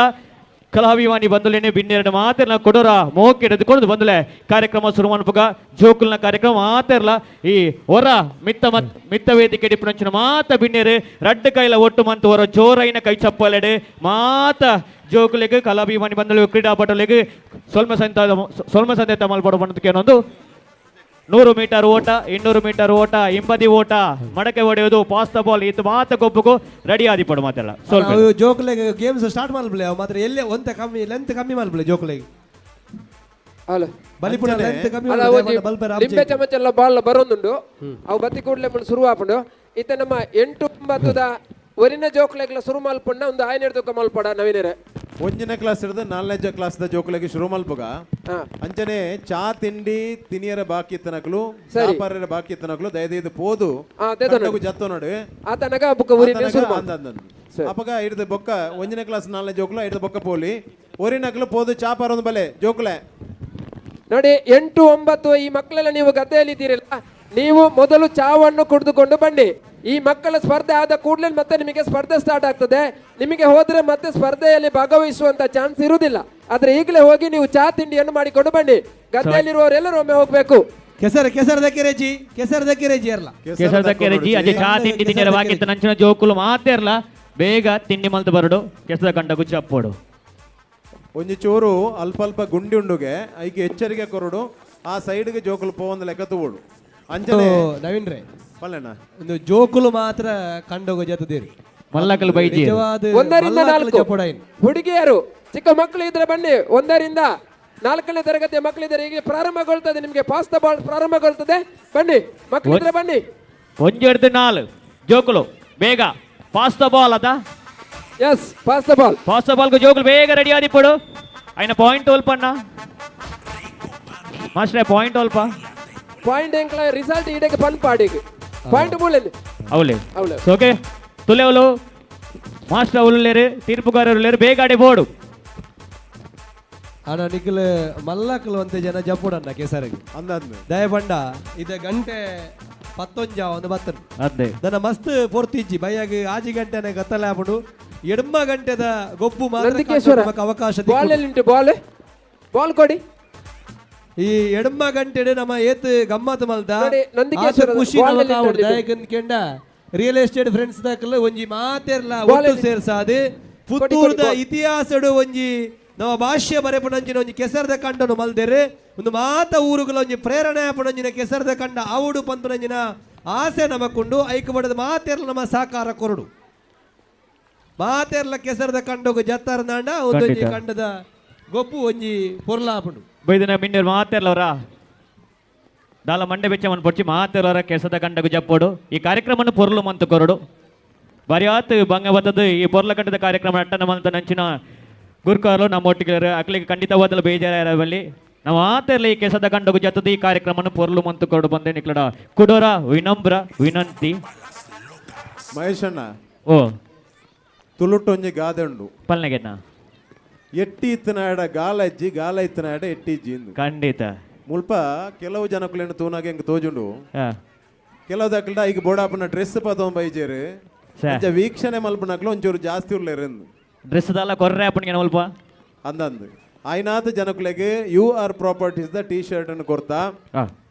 ಕಲಾಭಿಮಾನಿ ಬಂದುಲೇನೆ ಬಿನ್ನೆರಡು ಮಾತೆರ್ಲ ಕೊಡೋರ ಮೋಕೆ ಹಿಡಿದುಕೊಂಡು ಬಂದುಲೆ ಕಾರ್ಯಕ್ರಮ ಶುರು ಮನ್ಪುಗ ಜೋಕುಲ್ನ ಕಾರ್ಯಕ್ರಮ ಮಾತೆರ್ಲ ಈ ಹೊರ ಮಿತ್ತ ಮತ್ ಮಿತ್ತ ವೇದಿಕೆ ಡಿಪ್ಪುನಂಚಿನ ಮಾತ ಬಿನ್ನೇರು ರಡ್ಡು ಕೈಲ ಒಟ್ಟು ಮಂತು ಹೊರ ಜೋರೈನ ಕೈ ಚಪ್ಪಲೆಡೆ ಮಾತ ಜೋಕುಲೆಗ್ ಕಲಾಭಿಮಾನಿ ಬಂದಲು ಕ್ರೀಡಾಪಟುಲೆಗ್ ಸೊಲ್ಮ ಸಂತ ಸೊಲ್ಮ ಸಂದೇತ ಮಲ್ಪಡು ಬಂದಕ್ಕೆ 100 ಮೀಟರ್ ಓಟ, 200 ಮೀಟರ್ ಓಟ, ಹಿಂಬದಿ ಓಟ, ಮಡಕೆ ಹೊಡೆಯುವುದು, ಪಾಸ್ the ball ಇದು ಮಾತ ಗೊಬ್ಬುಗು ರೆಡಿ ಆದಿಪಡು ಮಾತೆಲ್ಲ ಸ್ವಲ್ಪ ಜೋಕ್ಲೆಗ್ ಗೇಮ್ಸ್ ಸ್ಟಾರ್ಟ್ ಮಲ್ಪಲೆ ಅವು ಮಾತ್ರ ಎಲ್ಲೇ ಒಂತೆ ಕಮ್ಮಿ ಲೆಂತ್ ಕಮ್ಮಿ ಮಲ್ಪಲೆ ಜೋಕ್ಲೆಗ್. ಅಲ್ಲ ಬಲಿಪುಣ ಲೆಂತ್ ಕಮ್ಮಿ ಅಲ್ಲ ಮಲ್ಪಲೆ, ಒಂಜಿ ಬಲ್ಪೆರೆ ಲಿಂಬೆ ಆಪ್ಜೆ. ಚಮಚ ಎಲ್ಲ ಬಾಲ್ ಬರೋದುಂಡು ಅವು ಬತ್ತಿ ಕೂಡಲೇ ಶುರು ಆಪುಂಡು. ಇತ್ತೆ ನಮ್ಮ 8 9 ಒರಿನ ಜೋಕ್ಲೆಗ್ಲ ಶುರು ಮಲ್ಪುಂಡ ಒಂದು ಆಯ್ನೆಡ್ ತೂಕ ಮಲ್ಪಡ ನವೀನರೆ. ಒಂಜನೇ ಕ್ಲಾಸ್ ಹಿಡಿದು ನಾಲ್ನೇ ಕ್ಲಾಸ್ the ಜೋಕುಲೆಗ್ ಶುರು ಮಲ್ಪುಗ. ಅಂಚನೆ ಚಾ ತಿಂಡಿ ತಿನಿಯರ ಬಾಕಿ ಇತ್ತನಕ್ಲು ಸರಿ. ವ್ಯಾಪಾರರ ಬಾಕಿ ಇತ್ತನಕ್ಲು ದಯದೀದು ಪೋದು ದೇದೊನಡು. ಕಂಡಗು ಜತ್ತೊನಡು. ಆತನಗ ಬುಕ್ಕ ಊರಿನ ಶುರು ಮಲ್ಪು. ಅಂದ ಅಪಗ ಹಿಡ್ದು ಬೊಕ್ಕ ಒಂಜನೇ ಕ್ಲಾಸ್ ನಾಲ್ನೇ ಜೋಕುಲ ಹಿಡ್ದು ಬೊಕ್ಕ ಪೋಲಿ ಒರಿನಕ್ಲು ಪೋದು ಚಾ ಪಾರೊಂದು ಬಲೆ ಜೋಕುಲೆ. ನೋಡಿ 8 9 ಈ ಮಕ್ಕಳೆಲ್ಲ ನೀವು ಗದ್ದೆಯಲ್ಲಿದ್ದೀರಲ್ಲ, ನೀವು ಮೊದಲು ಚಾವನ್ನು ಕುಡಿದುಕೊಂಡು ಬನ್ನಿ. ಈ ಮಕ್ಕಳ ಸ್ಪರ್ಧೆ ಆದ ಕೂಡಲೇ ಮತ್ತೆ ನಿಮಗೆ ಸ್ಪರ್ಧೆ ಸ್ಟಾರ್ಟ್ ಆಗ್ತದೆ. ನಿಮಗೆ ಹೋದ್ರೆ ಮತ್ತೆ ಸ್ಪರ್ಧೆಯಲ್ಲಿ ಭಾಗವಹಿಸುವಂತ ಚಾನ್ಸ್ ಇರುವುದಿಲ್ಲ. ಆದ್ರೆ ಈಗಲೇ ಹೋಗಿ ನೀವು ಚಾ ತಿಂಡಿಯನ್ನು ಮಾಡಿಕೊಂಡು ಬನ್ನಿ. ಗದ್ದೆಯಲ್ಲಿರುವವರೆಲ್ಲರೂ ಒಮ್ಮೆ ಹೋಗ್ಬೇಕು. ಕೆಸರು ಕೆಸರು ದಕ್ಕಿರೇಜಿ, ಕೆಸರು ದಕ್ಕಿರೇಜಿ ಅರ್ಲ. ಕೆಸರು ದಕ್ಕೆರಜಿ ಅಜೆ ಚಾ ತಿಂಡಿ ತಿನ್ನಿರ ಬಾಕಿ ಇತ್ತ ನಂಚಿನ ಜೋಕುಲು ಮಾತೆರ್ಲ ಬೇಗ ತಿಂಡಿ ಮಲ್ತು ಬರಡು ಕೆಸದ ಕಂಡ ಗುಚ್ಚಿ ಅಪ್ಪೋಡು. ಒಂಜಿ ಚೂರು ಅಲ್ಪ ಅಲ್ಪ ಗುಂಡಿ ಉಂಡುಗೆ ಐಕೆ ಎಚ್ಚರಿಕೆ ಕೊರಡು ಆ ಸೈಡ್ಗೆ ಜೋಕುಲು ಪೋವಂದ ಲೆಕ್ಕ ತೂವೋಡು ಅಂಚನೆ. ನವೀನ್ ರೇ ಪಲ್ಲೆಣ್ಣ. ಒಂದು ಜೋಕುಲು ಮಾತ್ರ ಕಂಡೋಗ ಜತದೇರಿ. ಮಲ್ಲಕಲ್ ಬೈಜಿ. ನಿಜವಾದ 1ರಿಂದ ಮಲ್ಲಕಲ್ 4 ಜಪೊಡೈನ್. ಹುಡುಗಿಯರು ಚಿಕ್ಕ ಮಕ್ಕಳು ಇದ್ರೆ ಬನ್ನಿ. 1ರಿಂದ 4ನೇ ತರಗತಿಯ ಮಕ್ಕಳಿದ್ದಾರೆ. ಈಗ ಪ್ರಾರಂಭಗೊಳ್ತದೆ ನಿಮಗೆ ಪಾಸ್ the ball ಪ್ರಾರಂಭಗೊಳ್ತದೆ. ಬನ್ನಿ ಮಕ್ಕಳಿದ್ರೆ ಬನ್ನಿ. ಒಂಜೆಡ್ದು ನಾಲ್ ಜೋಕುಲು ಬೇಗ ಪಾಸ್ the ball ಅದ. Yes, pass the ball. Pass the ball ಜೋಕುಲು ಬೇಗ ರೆಡಿ ಆದಿಪ್ಪಡು. ఆయన ಪಾಯಿಂಟ್ ಒಲ್ಪಣ್ಣ ಮಾಸ್ಟ್ರೆ ಪಾಯಿಂಟ್ ಒಲ್ಪ. ಪಾಯಿಂಟ್ ಎಂಕ್ಲ ರಿಸಲ್ಟ್ ಈಡಕ್ಕೆ ಪನ್ ಪಾಡಿಗೆ ಪಾಯಿಂಟ್ ಮೂಲೆಯಲ್ಲಿ. ಅವಲೇ. ಅವಲೇ. ಓಕೆ ತುಲೆವಲು ಮಾಸ್ಟರ್ ಅವಳು ಲೇರು ತೀರ್ಪುಗಾರರು ಲೇರು ಬೇಗ ಆಡಿ ಬೋರ್ಡು. ಅಣ್ಣ ನಿಖಲ್ ಮಲ್ಲಕಲ್ ಒಂತೆ ಜನ ಜಪುಡಣ್ಣ ಕೆಸರಿಗೆ. ಅಂದ ಅಂದ್. ದಯಬಂಡ ಇದ ಗಂಟೆ ಪತ್ತೊಂಜ ಒಂದು ಬತ್ತನ್. ಅದೇ. ನನ್ನ ಮಸ್ತ್ ಪೊರ್ತಿಜ್ಜಿ ಬೈಯಾಗ ಆಜಿ ಗಂಟೆನೆ ಗತ್ತಲೆ ಆಪುಂಡು. ಎಡ್ಮ ಗಂಟೆದ ಗೊಬ್ಬು ಮಾತ್ರ ನಂದಿಕೇಶ್ವರ ನಮಕ್ ಅವಕಾಶ ಬಾಲ್ ತಿಕ್ಕುಂಡು. ಎಲ್ಲಿ ಉಂಟು? ಬಾಲ್ ಬಾಲ್ ಕೊಡಿ. ಈ ಎಡ್ಮ ಗಂಟೆಡ್ ನಮ್ಮ ಏತ್ ಗಮ್ಮತ್ ಮಲ್ದ ನೋಡಿ, ನಂದಿಕೇಶ್ವರದ ಆತ ಖುಷಿ ಬಾಲ್ ನಮಕ್ ಎಲ್ಲಿ ಆವಡ್. ಉಂಟು? ದಾಯಕನ್ ಕೆಂಡ ರಿಯಲ್ ಎಸ್ಟೇಟ್ ಫ್ರೆಂಡ್ಸ್ ದಾಕಲ್ ಒಂಜಿ ಮಾತೆರ್ಲ ಬಾಲ್ ಒಟ್ಟು ಎಲ್ಲಿ- ಸೇರ್ಸಾದೆ ಕೊಡಿ, ಪುತ್ತೂರ್ದ ಬಾಲ್. ಇತಿಹಾಸಡು ಒಂಜಿ ನಮ್ಮ ಭಾಷ್ಯ ಬರೆಪುನಂಚಿನ ಒಂಜಿ ಕೆಸರದ ಕಂಡನು ಮಲ್ದೆರೆ ಒಂದು ಮಾತ ಊರುಗಳ ಒಂಜಿ ಪ್ರೇರಣೆ ಆಪುನಂಚಿನ ಕೆಸರದ ಕಂಡ ಆವುಡು ಪಂಪುನಂಚಿನ ಆಸೆ ನಮಕುಂಡು. ಐಕ್ ಬಡದ ಮಾತೆರ್ಲ ನಮ್ಮ ಸಾಕಾರ ಕೊರಡು. ಮಾತೆರ್ಲ ಕೆಸರದ ಕಂಡೋಗು ಜತ್ತಾರ ನಾಂಡ ಒಂದೊಂಜಿ ಖಂಡಿತ. ಕಂಡದ ಗೊಬ್ಬು ಒಂಜಿ ಪೊರ್ಲಾಪುಂಡು. ಬೈದಿನ ಮಿನ್ನೂರು ಮಾತೆರ್ಲವರ ದಾಲ ಮಂಡೆ ಬೆಚ್ಚ ಮನ್ ಪೊಡ್ಚಿ ಮಾತೆರ್ಲವರ ಕೆಸದ ಕಂಡಗು ಜಪ್ಪೋಡು ಈ ಕಾರ್ಯಕ್ರಮವನ್ನು ಪೊರ್ಲು ಮಂತು ಕೊರಡು. ಬರಿಯಾತ್ ಬಂಗ ಬತ್ತದು ಈ ಪೊರ್ಲ ಕಂಡದ ಕಾರ್ಯಕ್ರಮ ಅಟ್ಟನ ಮಂತ ನಂಚಿನ ಗುರ್ಕಾರ್ಲು ನಮ್ಮ ಒಟ್ಟಿಗೆ ಅಕ್ಲಿಗೆ ಖಂಡಿತವಾದಲು ಬೇಜಾರ ಬಲ್ಲಿ ನಾವು ಆತೆರ್ಲ ಈ ಕೆಸದ ಕಂಡಗು ಜತ್ತದ ಈ ಕಾರ್ಯಕ್ರಮವನ್ನು ಪೊರ್ಲು ಮಂತು ಕೊರಡು ಬಂದೆ ನಿಕ್ಲಡ ಕುಡೋರ ವಿನಮ್ರ ವಿನಂತಿ. ಮಹೇಶಣ್ಣ. ಓ. ತುಳುಟೊಂಜಿ ಗಾದೆ ಉಂಡು. ಪಲ್ನೆಗೆನ್ನ. ಎಟ್ಟಿ ಇತ್ತನಾಡ ಗಾಲ ಇಜ್ಜಿ ಗಾಲ ಇತ್ತನಾಡ ಎಟ್ಟಿ ಇಜ್ಜಿ ಇಂದು. ಖಂಡಿತ. ಮುಲ್ಪ ಕೆಲವು ಜನಕುಲೇನು ತೂನಾಗ ಹೆಂಗ್ ತೋಜುಂಡು. ಹಾ. ಕೆಲವು ದಾಕಲ್ಡ ಈಗ ಬೋಡಾಪುನ ಡ್ರೆಸ್ ಪತೊಂಬ ಬೈಜೇರು. ಸೇ. ಅಂಚ ವೀಕ್ಷಣೆ ಮಲ್ಪುನಕ್ಲು ಒಂಚೂರು ಜಾಸ್ತಿ ಉಲ್ಲೇರು ಇಂದು. ಡ್ರೆಸ್ ದಾಲ ಕೊರ್ರೆ ಅಪ್ಪನಿಗೆ ಮುಲ್ಪ. ಅಂದಂದು ಆಯ್ನಾಥ ಜನಕುಲೆಗ್ you are properties the T shirt ಅನ್ನು ಕೊರ್ತಾ ಹಾ.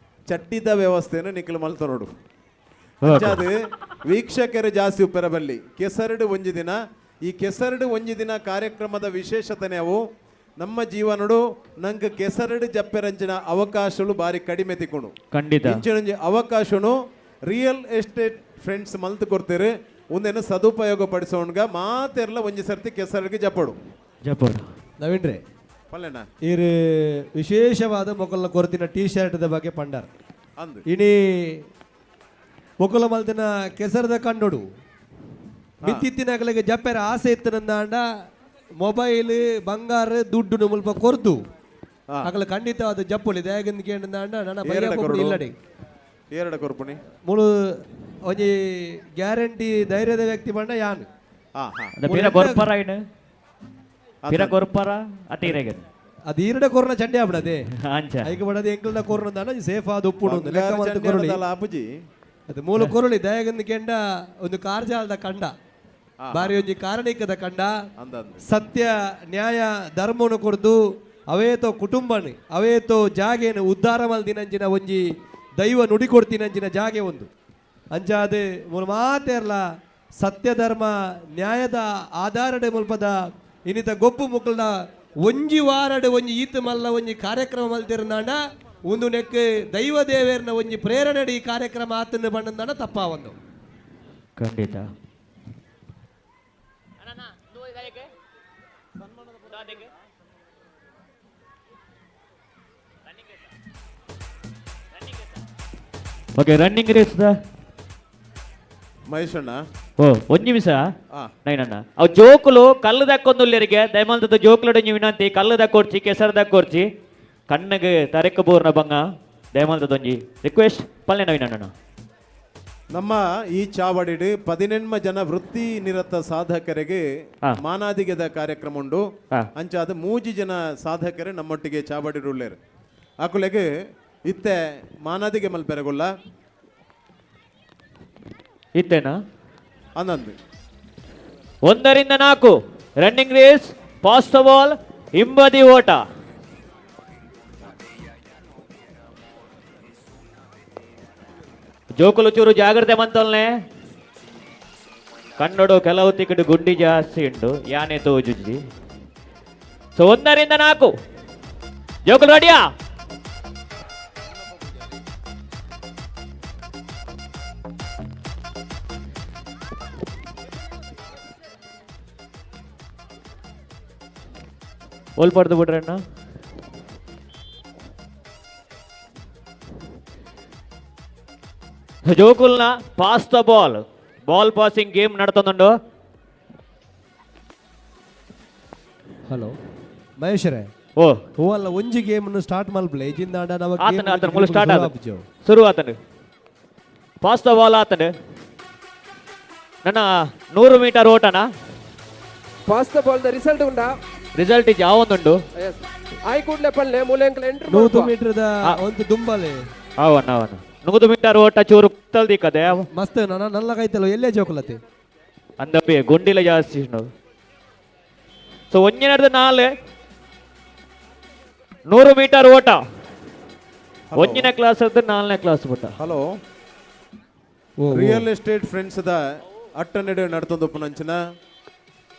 ಚಡ್ಡಿದ ವ್ಯವಸ್ಥೆಯನ್ನು ನಿಖಲ್ ಮಲ್ತ ನೋಡು. ಅದು ವೀಕ್ಷಕರು ಜಾಸ್ತಿ ಉಪ್ಪರ ಬಲ್ಲಿ ಕೆಸರಡು ಒಂಜಿ ದಿನ ಈ ಕೆಸರಡು ಒಂಜಿ ದಿನ ಕಾರ್ಯಕ್ರಮದ ವಿಶೇಷತೆ ನಾವು ನಮ್ಮ ಜೀವನಡು ನಂಗೆ ಕೆಸರಡು ಜಪ್ಪೆರಂಚಿನ ಅವಕಾಶಗಳು ಬಾರಿ ಕಡಿಮೆ ತಿಕ್ಕೊಂಡು. ಖಂಡಿತ. ಇಂಚಿನೊಂಜಿ ಅವಕಾಶನು ರಿಯಲ್ ಎಸ್ಟೇಟ್ ಫ್ರೆಂಡ್ಸ್ ಮಲ್ತು ಕೊಡ್ತೀರಿ. ಒಂದೇನು ಸದುಪಯೋಗ ಪಡಿಸೋಣ್ಗ ಮಾತೆರ್ಲ ಒಂಜಿ ಸರ್ತಿ ಕೆಸರಿಗೆ ಜಪ್ಪಡು. ಜಪ್ಪೋಡು. ನವೀನ್ ರೇ. ಪಲ್ಲೆಣ್ಣ. ಈರು ವಿಶೇಷವಾದ ಮೊಕಲ್ನ ಕೊರತಿನ ಟೀ ಶರ್ಟ್ದ ಬಗ್ಗೆ ಪಂಡಾರ್. ಅಂದು. ಇನಿ ಮೊಕಲ ಮಲ್ತಿನ ಕೆಸರದ ಕಂಡೋಡು ಮಿತ್ತಿತ್ತಿನಗಲಿಗೆ ಜಪ್ಪೆರ ಆಸೆ ಇತ್ತು ನಂದಾಂಡ ಮೊಬೈಲ್ ಬಂಗಾರ ದುಡ್ಡು ಮುಲ್ಪ ಕೊರ್ದು ಅಗಲ ಖಂಡಿತವಾದ ಜಪ್ಪುಲಿ ದಯಾಗಿಂದ ಕೇಂದ್ರ ನನ್ನ ಏರಡ ಕೊರಡು. ಇಲ್ಲಡೆ. ಏರಡ ಕೊರ್ಪುಣಿ. ಮುಳು ಒಂಜಿ ಗ್ಯಾರಂಟಿ ಧೈರ್ಯದ ವ್ಯಕ್ತಿ ಪಂಡ ಯಾನ್. ಹಾ ಹಾ. ಅದ ಪಿರ ಕೊರ್ಪರ ಇನ್ನು ಪಿರ ಕೊರ್ಪರ ಅತೀರೆಗೆ. ಅದು ಈರಡ ಕೊರ್ನ ಚಂಡೆ ಆಬಿಡದೆ. ಅಂಚ ಐಕ್ ಬಡದೆ ಎಂಕಲ್ನ ಕೊರ್ನ ದಾನ ಸೇಫ್ ಆದ್ ಉಪ್ಪುಡು ಒಂದು ಲೆಕ್ಕ ಮಲ್ತ್ ಕೊರೊಲಿ. ಆಪುಜಿ. ಅದು ಮೂಲ ಕೊರೊಲಿ ದಯಗಂದು ಕೆಂಡ ಒಂದು ಕಾರ್ಜಾಲದ ಕಂಡ, ಬಾರಿ ಒಂಜಿ ಕಾರಣಿಕದ ಕಂಡ, ಸತ್ಯ ನ್ಯಾಯ ಧರ್ಮನು ಕೊರ್ದು ಅವೇತೋ ಕುಟುಂಬನು ಅವೇತೋ ಜಾಗೇನು ಉದ್ಧಾರ ಮಲ್ದಿನಂಚಿನ ಒಂಜಿ ದೈವ ನುಡಿ ಕೊಡ್ತಿನಂಚಿನ ಜಾಗೆ ಒಂದು. ಅಂಚಾದ ಮೂಲ ಮಾತೇರ್ಲ ಸತ್ಯ ಧರ್ಮ ನ್ಯಾಯದ ಆಧಾರಡೆ ಮುಲ್ಪದ ಇನ್ನಿತ ಗೊಪ್ಪು ಮುಕ್ಕಲ್ದ ಒಂಜಿ ವಾರಡೆ ಒಂಜಿ ಈತ ಮಲ್ಲ ಒಂಜಿ ಕಾರ್ಯಕ್ರಮ ಮಲ್ತಿರ್ನಾಂಡ ಒಂದು ನೆಕ್ ದೈವ ದೇವೇರ್ನ ಒಂಜಿ ಪ್ರೇರಣೆ ಈ ಕಾರ್ಯಕ್ರಮ ಆತನ ಬಣ್ಣಂದಾಂಡ ತಪ್ಪಾವಂದು. ಖಂಡಿತ. ಓಕೆ, ರನ್ನಿಂಗ್ ರೇಸ್ ಮಹೇಶಣ್ಣ. ಓ ಒಂಜಿ ನಿಮಿಷ ನೈನಣ್ಣ. ಅವು ಜೋಕುಲು ಕಲ್ಲು ದಕ್ಕೊಂದುಲ್ಲೆರಿಗೆ ದಯಮಲ್ತದ ಜೋಕುಲುಡು ಒಂಜಿ ವಿನಂತಿ, ಕಲ್ಲು ದಕ್ಕೊರ್ಚಿ ಕೆಸರು ದಕ್ಕೊರ್ಚಿ ಕಣ್ಣಗೆ ತರೆಕ ಬೋರ್ನ ಬಂಗ ದಯಮಲ್ತದ ಒಂಜಿ ರಿಕ್ವೆಸ್ಟ್ ಪಲ್ಲೆ ನವೀನಣ್ಣ. ನಮ್ಮ ಈ ಚಾವಡಿಡ್ 18 ಜನ ವೃತ್ತಿ ನಿರತ ಸಾಧಕರಿಗೆ ಮಾನಾದಿಗೆದ ಕಾರ್ಯಕ್ರಮ ಉಂಡು. ಅಂಚಾದ 3 ಜನ ಸಾಧಕರು ನಮ್ಮೊಟ್ಟಿಗೆ ಚಾವಡಿ ಉಳ್ಳೇರು. ಅಕುಲೆಗೆ ಇತ್ತೆ ಮಾನಾದಿಗೆ ಮಲ್ಪೆರಗುಲ್ಲ ಇತ್ತೇನಾ ಆನಂದ್. 1 ರಿಂದ 4 running race, pass the ball, ಹಿಂಬದಿ ಓಟ. ಜೋಕುಲು ಚೂರು ಜಾಗ್ರತೆ ಮಂತೊಲ್ನೆ ಕನ್ನಡ ಕೆಲವು ತಿಕ್ಕಡು ಗುಂಡಿ ಜಾಸ್ತಿ ಉಂಟು ಯಾನೆ ತೋಜುಜಿ. ಸೊ 1 ರಿಂದ 4 ಜೋಕುಲು ರೆಡಿಯಾ? ಓಲ್ ಪಡ್ದು ಬಿಡ್ರಣ್ಣ. ಜೋಕುಲ್ನ pass the ball, ball passing game ನಡ್ತೊಂದುಂಡು. Hello ಮಹೇಶ್ವರೇ. ಓ ಹೂವಲ್ಲ ಒಂಜಿ ಗೇಮ್ ಸ್ಟಾರ್ಟ್ ಮಲ್ಪಲೆ ಇಜಿಂದಾಂಡ ನವ ಆತನ ಆತನ ಮೂಲ ಸ್ಟಾರ್ಟ್ ಆದ ಶುರು ಆತನು ಪಾಸ್ the ball ಆತನು ನನ್ನ 100 ಮೀಟರ್ ಓಟನಾ? Pass the ball the result ಉಂಡಾ? ರಿಸಲ್ಟ್ ಯಾವೊಂದುಂಡು? ಆಯ್ ಕೂಡ್ಲೆ ಪಲ್ಲೆ ಮೂಲೆಂಕಲ್ ಎಂಟ್ರಿ 100 ಮೀಟರ್ದ ಒಂದು ದುಂಬಲೆ. ಅವನ್ನ ಅವನ 100 ಮೀಟರ್ ಓಟ ಚೂರು ಕುತ್ತಲ್ ದಿಕ್ಕದೆ ಮಸ್ತ್ ನನ್ನ ನಲ್ಲ ಕೈತಲ್ಲ ಎಲ್ಲೇ ಜೋಕುಲತೆ ಅಂದಪ್ಪಿ ಗುಂಡಿಲ ಜಾಸ್ತಿ. ಸೊ ಒಂಜಿನಡ್ದು 4 100 ಮೀಟರ್ ಓಟ ಒಂಜಿನ ಕ್ಲಾಸ್ ಅದು 4ನೇ ಕ್ಲಾಸ್ ಬಿಟ್ಟ. Hello, real estate friends the ಅಟ್ಟನೆಡು ನಡ್ತೊಂದುಪ್ಪುನಂಚಿನ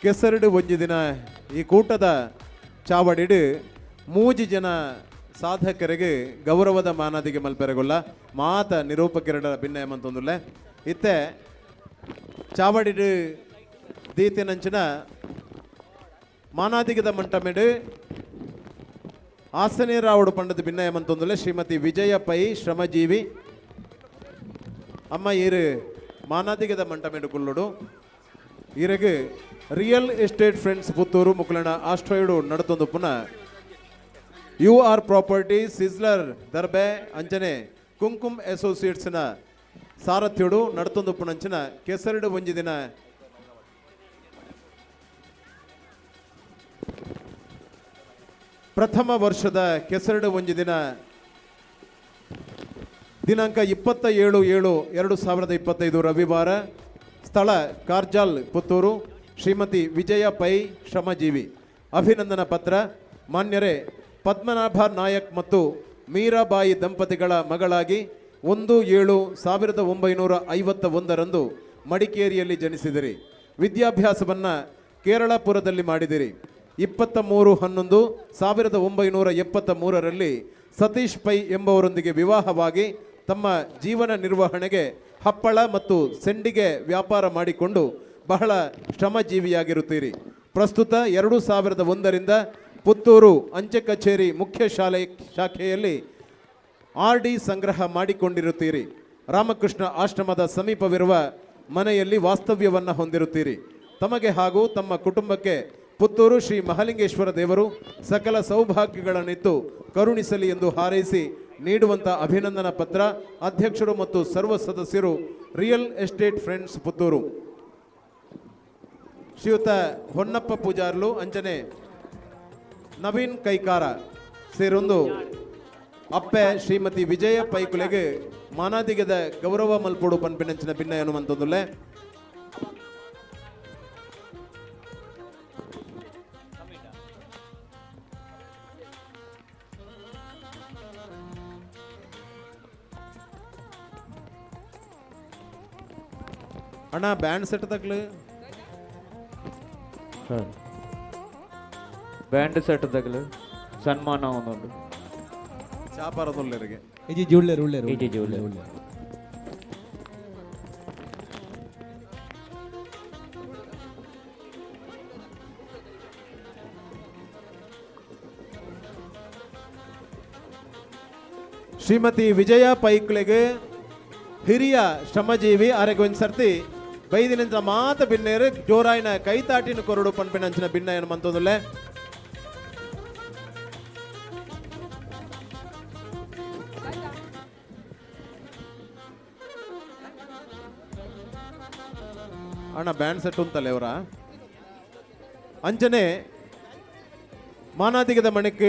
ಕೆಸರಡು ಒಂಜಿ ದಿನ ಈ ಕೂಟದ ಚಾವಡಿಡು 3 ಜನ ಸಾಧಕರಿಗೆ ಗೌರವದ ಮಾನಾದಿಗೆ ಮಲ್ಪೆರಗೊಲ್ಲ ಮಾತ ನಿರೂಪಕರಡ ಭಿನ್ನಯ ಮಂತೊಂದುಲ್ಲೆ. ಇತ್ತೆ ಚಾವಡಿಡು ದೀತಿನಂಚಿನ ಮಾನಾದಿಗದ ಮಂಟಮೆಡು ಆಸನೇರಾವುಡು ಪಂಡದ ಭಿನ್ನಯ ಮಂತೊಂದುಲ್ಲೆ ಶ್ರೀಮತಿ ವಿಜಯ ಪೈ ಶ್ರಮಜೀವಿ ಅಮ್ಮ ಈರು ಮಾನಾದಿಗದ ಮಂಟಮೆಡು ಕುಲ್ಲುಡು. ಈರೆಗೆ ರಿಯಲ್ ಎಸ್ಟೇಟ್ ಫ್ರೆಂಡ್ಸ್ ಪುತ್ತೂರು ಮುಕುಲಣ ಆಶ್ರಯುಡು ನಡತೊಂದು ಪುನಃ you are property sizzler Darbe ಅಂಚನೆ ಕುಂಕುಮ್ ಅಸೋಸಿಯೇಟ್ಸ್ನ ಸಾರಥ್ಯುಡು ನಡತೊಂದು ಪುನಂಚಿನ ಕೆಸರಡು ಒಂಜಿ ದಿನ ಪ್ರಥಮ ವರ್ಷದ ಕೆಸರಡು ಒಂಜಿ ದಿನ ದಿನಾಂಕ 27/7/2025 ರವಿವಾರ, ಸ್ಥಳ ಕಾರ್ಜಾಲ್ ಪುತ್ತೂರು, ಶ್ರೀಮತಿ ವಿಜಯ ಪೈ ಶ್ರಮಜೀವಿ. ಅಭಿನಂದನಾ ಪತ್ರ ಮಾನ್ಯರೇ ಪದ್ಮನಾಭ ನಾಯಕ್ ಮತ್ತು ಮೀರಾಬಾಯಿ ದಂಪತಿಗಳ ಮಗಳಾಗಿ 1/7/1951 ಮಡಿಕೇರಿಯಲ್ಲಿ ಜನಿಸಿದಿರಿ. ವಿದ್ಯಾಭ್ಯಾಸವನ್ನು ಕೇರಳಪುರದಲ್ಲಿ ಮಾಡಿದಿರಿ. 23/11/1973 ಸತೀಶ್ ಪೈ ಎಂಬವರೊಂದಿಗೆ ವಿವಾಹವಾಗಿ ತಮ್ಮ ಜೀವನ ನಿರ್ವಹಣೆಗೆ ಹಪ್ಪಳ ಮತ್ತು ಸೆಂಡಿಗೆ ವ್ಯಾಪಾರ ಮಾಡಿಕೊಂಡು ಬಹಳ ಶ್ರಮಜೀವಿಯಾಗಿರುತ್ತೀರಿ. ಪ್ರಸ್ತುತ 2001ರಿಂದ ಪುತ್ತೂರು ಅಂಚೆ ಕಚೇರಿ ಮುಖ್ಯ ಶಾಲೆ ಶಾಖೆಯಲ್ಲಿ ಆರ್ ಡಿ ಸಂಗ್ರಹ ಮಾಡಿಕೊಂಡಿರುತ್ತೀರಿ. ರಾಮಕೃಷ್ಣ ಆಶ್ರಮದ ಸಮೀಪವಿರುವ ಮನೆಯಲ್ಲಿ ವಾಸ್ತವ್ಯವನ್ನು ಹೊಂದಿರುತ್ತೀರಿ. ತಮಗೆ ಹಾಗೂ ತಮ್ಮ ಕುಟುಂಬಕ್ಕೆ ಪುತ್ತೂರು ಶ್ರೀ ಮಹಾಲಿಂಗೇಶ್ವರ ದೇವರು ಸಕಲ ಸೌಭಾಗ್ಯಗಳನ್ನಿತ್ತು ಕರುಣಿಸಲಿ ಎಂದು ಹಾರೈಸಿ ನೀಡುವಂಥ ಅಭಿನಂದನಾ ಪತ್ರ ಅಧ್ಯಕ್ಷರು ಮತ್ತು ಸರ್ವ ಸದಸ್ಯರು ರಿಯಲ್ ಎಸ್ಟೇಟ್ ಫ್ರೆಂಡ್ಸ್ ಪುತ್ತೂರು. ಶ್ರೀಯುತ ಹೊನ್ನಪ್ಪ ಪೂಜಾರ್ಲು ಅಂಚನೆ ನವೀನ್ ಕೈಕಾರ ಸೇರೊಂದು ಅಪ್ಪೆ ಶ್ರೀಮತಿ ವಿಜಯ ಪೈಕುಲೆಗ್ ಮಾನಾದಿಗದ ಗೌರವ ಮಲ್ಪೊಡು ಪನ್ಪಿನಂಚಿನ ಭಿನ್ನಯನು ಮಂತೊಂದುಲ್ಲೆ. ಅಣ್ಣ ಬ್ಯಾಂಡ್ ಸೆಟ್ ತಕ್ಲು ಬ್ಯಾಂಡ್ ಸೆಟ್ ತಗಲು ಸನ್ಮಾನ ಒಂದೊಂದು ಚಾಪಾರದೊಲ್ಲೆರಿಗೆ ಇಜಿ ಜುಳ್ಳೆರ್ ಉಳ್ಳೆರ್. ಇಜಿ ಜುಳ್ಳೆರ್. ಶ್ರೀಮತಿ ವಿಜಯ ಪೈಕ್ಲೆಗ್ ಹಿರಿಯ ಶ್ರಮಜೀವಿ ಅರೆಗ್ ಒಂಜಿ ಸರ್ತಿ ಬೈದಿನಂಚಿನ ಮಾತ ಬಿನ್ನೇರು ಜೋರಾಯಿನ ಕೈತಾಟಿನ ಕೊರಡು ಪನ್ಪಿನಂಚಿನ ಭಿನ್ನಯನು ಮಂತೊಂದುಲ್ಲೆ. ಅಣ್ಣ ಬ್ಯಾಂಡ್ ಸೆಟ್ ಉಂತಲ್ಲ ಇವರ ಅಂಚನೆ ಮಾನಾದಿಗದ ಮಣಿಕ್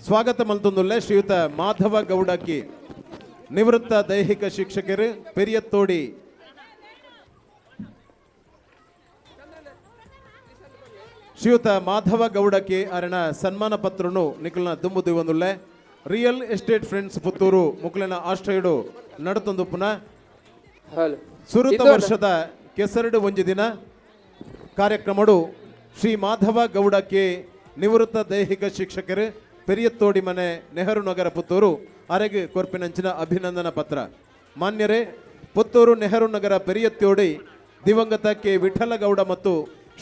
ಸ್ವಾಗತ ಮಲ್ತೊಂದುಲ್ಲೆ ಶ್ರೀಯುತ ಮಾಧವ ಗೌಡಕಿ ನಿವೃತ್ತ ದೈಹಿಕ ಶಿಕ್ಷಕರು ಪೆರಿಯತ್ತೋಡಿ. ಶ್ರೀಯುತ ಮಾಧವ ಗೌಡಕ್ಕೆ ಅರಣ ಸನ್ಮಾನ ಪತ್ರನು ನಿಖಲ್ನ ದುಂಬು ದಿವಂದುಲ್ಲೆ. ರಿಯಲ್ ಎಸ್ಟೇಟ್ ಫ್ರೆಂಡ್ಸ್ ಪುತ್ತೂರು ಮುಕ್ಲಿನ ಆಶ್ರಯಡು ನಡತೊಂದು ಪುನಃ ಸುರುತ ವರ್ಷದ ಕೆಸರಡು ಒಂಜಿ ದಿನ ಕಾರ್ಯಕ್ರಮಡು ಶ್ರೀ ಮಾಧವ ಗೌಡಕ್ಕೆ ನಿವೃತ್ತ ದೈಹಿಕ ಶಿಕ್ಷಕರು ಪೆರಿಯತ್ತೋಡಿ ಮನೆ ನೆಹರು ನಗರ ಪುತ್ತೂರು ಅರೆಗೆ ಕೊರ್ಪಿನಂಚಿನ ಅಭಿನಂದನಾ ಪತ್ರ. ಮಾನ್ಯರೇ, ಪುತ್ತೂರು ನೆಹರು ನಗರ ಪೆರಿಯತ್ತೋಡಿ ದಿವಂಗತ ಕೆ ವಿಠಲಗೌಡ ಮತ್ತು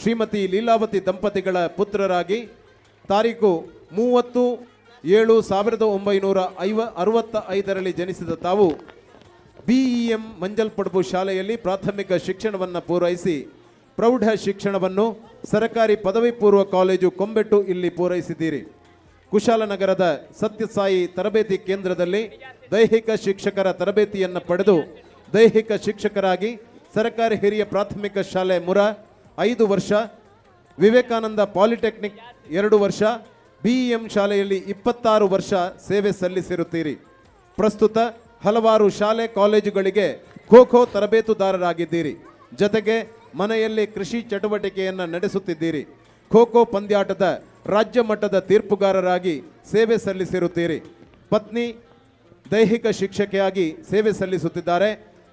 ಶ್ರೀಮತಿ ಲೀಲಾವತಿ ದಂಪತಿಗಳ ಪುತ್ರರಾಗಿ ತಾರೀಕು 30-7-1965ರಲ್ಲಿ ಜನಿಸಿದ ತಾವು ಬಿಇಎಂ ಮಂಜಲ್ಪಡಬು ಶಾಲೆಯಲ್ಲಿ ಪ್ರಾಥಮಿಕ ಶಿಕ್ಷಣವನ್ನು ಪೂರೈಸಿ ಪ್ರೌಢ ಶಿಕ್ಷಣವನ್ನು ಸರಕಾರಿ ಪದವಿ ಪೂರ್ವ ಕಾಲೇಜು ಕೊಂಬೆಟ್ಟು ಇಲ್ಲಿ ಪೂರೈಸಿದ್ದೀರಿ. ಕುಶಾಲನಗರದ ಸತ್ಯಸಾಯಿ ತರಬೇತಿ ಕೇಂದ್ರದಲ್ಲಿ ದೈಹಿಕ ಶಿಕ್ಷಕರ ತರಬೇತಿಯನ್ನು ಪಡೆದು ದೈಹಿಕ ಶಿಕ್ಷಕರಾಗಿ ಸರಕಾರಿ ಹಿರಿಯ ಪ್ರಾಥಮಿಕ ಶಾಲೆ ಮುರಾ 5 ವರ್ಷ, ವಿವೇಕಾನಂದ ಪಾಲಿಟೆಕ್ನಿಕ್ 2 ವರ್ಷ, ಬಿಇಎಂ ಶಾಲೆಯಲ್ಲಿ 26 ವರ್ಷ ಸೇವೆ ಸಲ್ಲಿಸಿರುತ್ತೀರಿ. ಪ್ರಸ್ತುತ ಹಲವಾರು ಶಾಲೆ ಕಾಲೇಜುಗಳಿಗೆ ಖೋ ಖೋ ತರಬೇತುದಾರರಾಗಿದ್ದೀರಿ. ಜೊತೆಗೆ ಮನೆಯಲ್ಲಿ ಕೃಷಿ ಚಟುವಟಿಕೆಯನ್ನು ನಡೆಸುತ್ತಿದ್ದೀರಿ. ಖೋ ಖೋ ಪಂದ್ಯಾಟದ ರಾಜ್ಯ ಮಟ್ಟದ ತೀರ್ಪುಗಾರರಾಗಿ ಸೇವೆ ಸಲ್ಲಿಸಿರುತ್ತೀರಿ. ಪತ್ನಿ ದೈಹಿಕ ಶಿಕ್ಷಕಿಯಾಗಿ ಸೇವೆ ಸಲ್ಲಿಸುತ್ತಿದ್ದಾರೆ.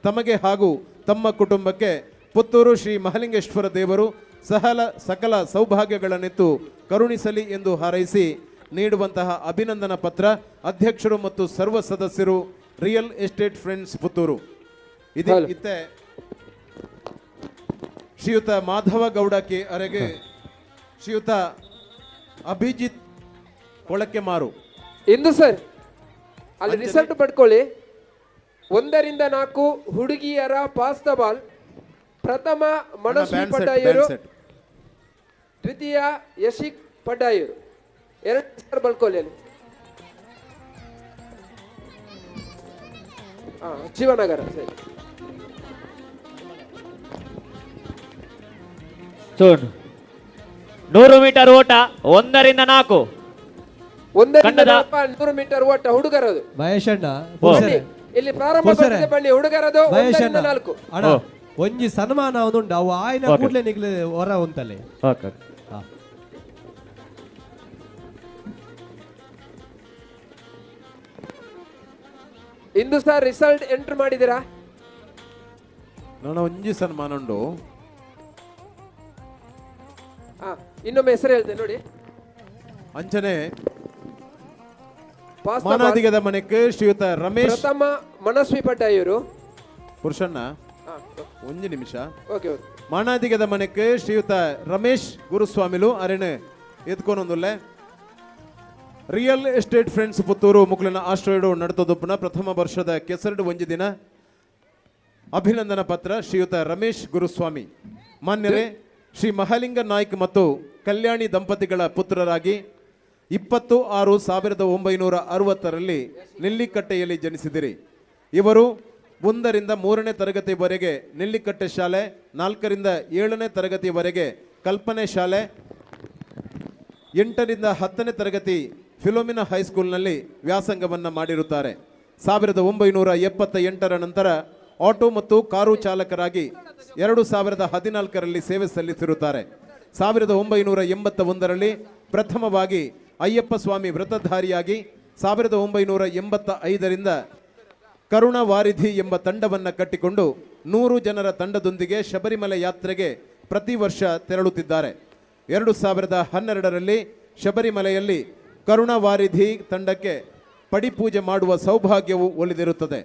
ತಮಗೆ ಹಾಗೂ ತಮ್ಮ ಕುಟುಂಬಕ್ಕೆ ಪುತ್ತೂರು ಶ್ರೀ ಮಹಲಿಂಗೇಶ್ವರ ದೇವರು ಸಕಲ ಸೌಭಾಗ್ಯಗಳನ್ನಿತ್ತು ಕರುಣಿಸಲಿ ಎಂದು ಹಾರೈಸಿ ನೀಡುವಂತಹ ಅಭಿನಂದನಾ ಪತ್ರ ಅಧ್ಯಕ್ಷರು ಮತ್ತು ಸರ್ವ ಸದಸ್ಯರು ರಿಯಲ್ ಎಸ್ಟೇಟ್ ಫ್ರೆಂಡ್ಸ್ ಪುತ್ತೂರು. ಇದು ಇತ್ತೆ ಶ್ರೀಯುತ ಮಾಧವ ಗೌಡ ಕೆ ಅರೆಗೆ ಶ್ರೀಯುತ ಅಭಿಜಿತ್ ಕೊಳಕೆಮಾರು. ಇಂದು ಸರ್ ಅಲ್ಲಿ ರಿಸಲ್ಟ್ ಪಡ್ಕೊಳ್ಳಿ. 1 ರಿಂದ 4 ಹುಡುಗಿಯರ ಪಾಸ್ the ball. ಪ್ರಥಮ ಮನಸ್ವಿ ಪಡ್ಡಾಯರು, ದ್ವಿತೀಯ ಯಶಿಕ್ ಪಡ್ಡಾಯರು. 2 ಸರ್ ಬಲ್ಕೊಳ್ಳಿ ಅಲ್ಲಿ. ಜೀವನಗರ ಸರಿ. 100 ಮೀಟರ್ ಓಟ 1 ರಿಂದ 4. 1 ರಿಂದ 100 ಮೀಟರ್ ಓಟ ಹುಡುಗರದು. ಮಹೇಶಣ್ಣ ಇಲ್ಲಿ ಪ್ರಾರಂಭ ಬನ್ನಿ ಹುಡುಗರದು 1 ರಿಂದ 4. ಅಣ್ಣ ಒಂಜಿ ಸನ್ಮಾನ ಒಂದುಂಡು ಅವು ಆಯ್ನ ಕೂಡ್ಲೆ ನಿಗ್ಲು ಹೊರ ಉಂತಲೆ. ಇಂದು ಸರ್ ರಿಸಲ್ಟ್ ಎಂಟರ್ ಮಾಡಿದಿರಾ? ನಾನು ಒಂಜಿ ಸನ್ಮಾನ ಉಂಡು. ಇನ್ನೊಮ್ಮೆ ಹೆಸರು ಹೇಳ್ತೇನೆ ನೋಡಿ. ಅಂಚನೆ ಮಾನಾದಿಗದ ಮನೆಗೆ ಶ್ರೀಯುತ ರಮೇಶ್ ಪ್ರಥಮ ಮನಸ್ವಿ ಪಡ್ಡಾಯರು. ಪುರುಷಣ್ಣ ಒಂಜಿ ನಿಮಿಷ. ಮಾನಾದಿಗದ ಮನೆಗೆ ಶ್ರೀಯುತ ರಮೇಶ್ ಗುರುಸ್ವಾಮಿಲು ಅರೆಣೆ ಎತ್ಕೊನೊಂದುಲ್ಲೆ. ರಿಯಲ್ ಎಸ್ಟೇಟ್ ಫ್ರೆಂಡ್ಸ್ ಪುತ್ತೂರು ಮುಕ್ಲಿನ ಆಶ್ರಯಡು ನಡತದೊಪ್ಪನ ಪ್ರಥಮ ವರ್ಷದ ಕೆಸರಡು ಒಂಜಿ ದಿನ ಅಭಿನಂದನಾ ಪತ್ರ ಶ್ರೀಯುತ ರಮೇಶ್ ಗುರುಸ್ವಾಮಿ. ಮಾನ್ಯರೇ, ಶ್ರೀ ಮಹಾಲಿಂಗ ನಾಯ್ಕ್ ಮತ್ತು ಕಲ್ಯಾಣಿ ದಂಪತಿಗಳ ಪುತ್ರರಾಗಿ 20-6-1960ರಲ್ಲಿ ನೆಲ್ಲಿಕಟ್ಟೆಯಲ್ಲಿ ಜನಿಸಿದಿರಿ. ಇವರು 1 ರಿಂದ 3ನೇ ತರಗತಿವರೆಗೆ ನೆಲ್ಲಿಕಟ್ಟೆ ಶಾಲೆ, 4 ರಿಂದ 7ನೇ ತರಗತಿವರೆಗೆ ಕಲ್ಪನೆ ಶಾಲೆ, 8ರಿಂದ 10ನೇ ತರಗತಿ ಫಿಲೋಮಿನಾ ಹೈಸ್ಕೂಲ್ನಲ್ಲಿ ವ್ಯಾಸಂಗವನ್ನು ಮಾಡಿರುತ್ತಾರೆ. 1978ರ ನಂತರ ಆಟೋ ಮತ್ತು ಕಾರು ಚಾಲಕರಾಗಿ 2014ರಲ್ಲಿ ಸೇವೆ ಸಲ್ಲಿಸಿರುತ್ತಾರೆ. 1981ರಲ್ಲಿ ಪ್ರಥಮವಾಗಿ ಅಯ್ಯಪ್ಪ ಸ್ವಾಮಿ ವ್ರತಧಾರಿಯಾಗಿ 1985ರಿಂದ ಕರುಣವಾರಿಧಿ ಎಂಬ ತಂಡವನ್ನು ಕಟ್ಟಿಕೊಂಡು 100 ಜನರ ತಂಡದೊಂದಿಗೆ ಶಬರಿಮಲೆ ಯಾತ್ರೆಗೆ ಪ್ರತಿ ವರ್ಷ ತೆರಳುತ್ತಿದ್ದಾರೆ. 2012ರಲ್ಲಿ ಶಬರಿಮಲೆಯಲ್ಲಿ ಕರುಣವಾರಿಧಿ ತಂಡಕ್ಕೆ ಪಡಿಪೂಜೆ ಮಾಡುವ ಸೌಭಾಗ್ಯವು ಒಲಿದಿರುತ್ತದೆ.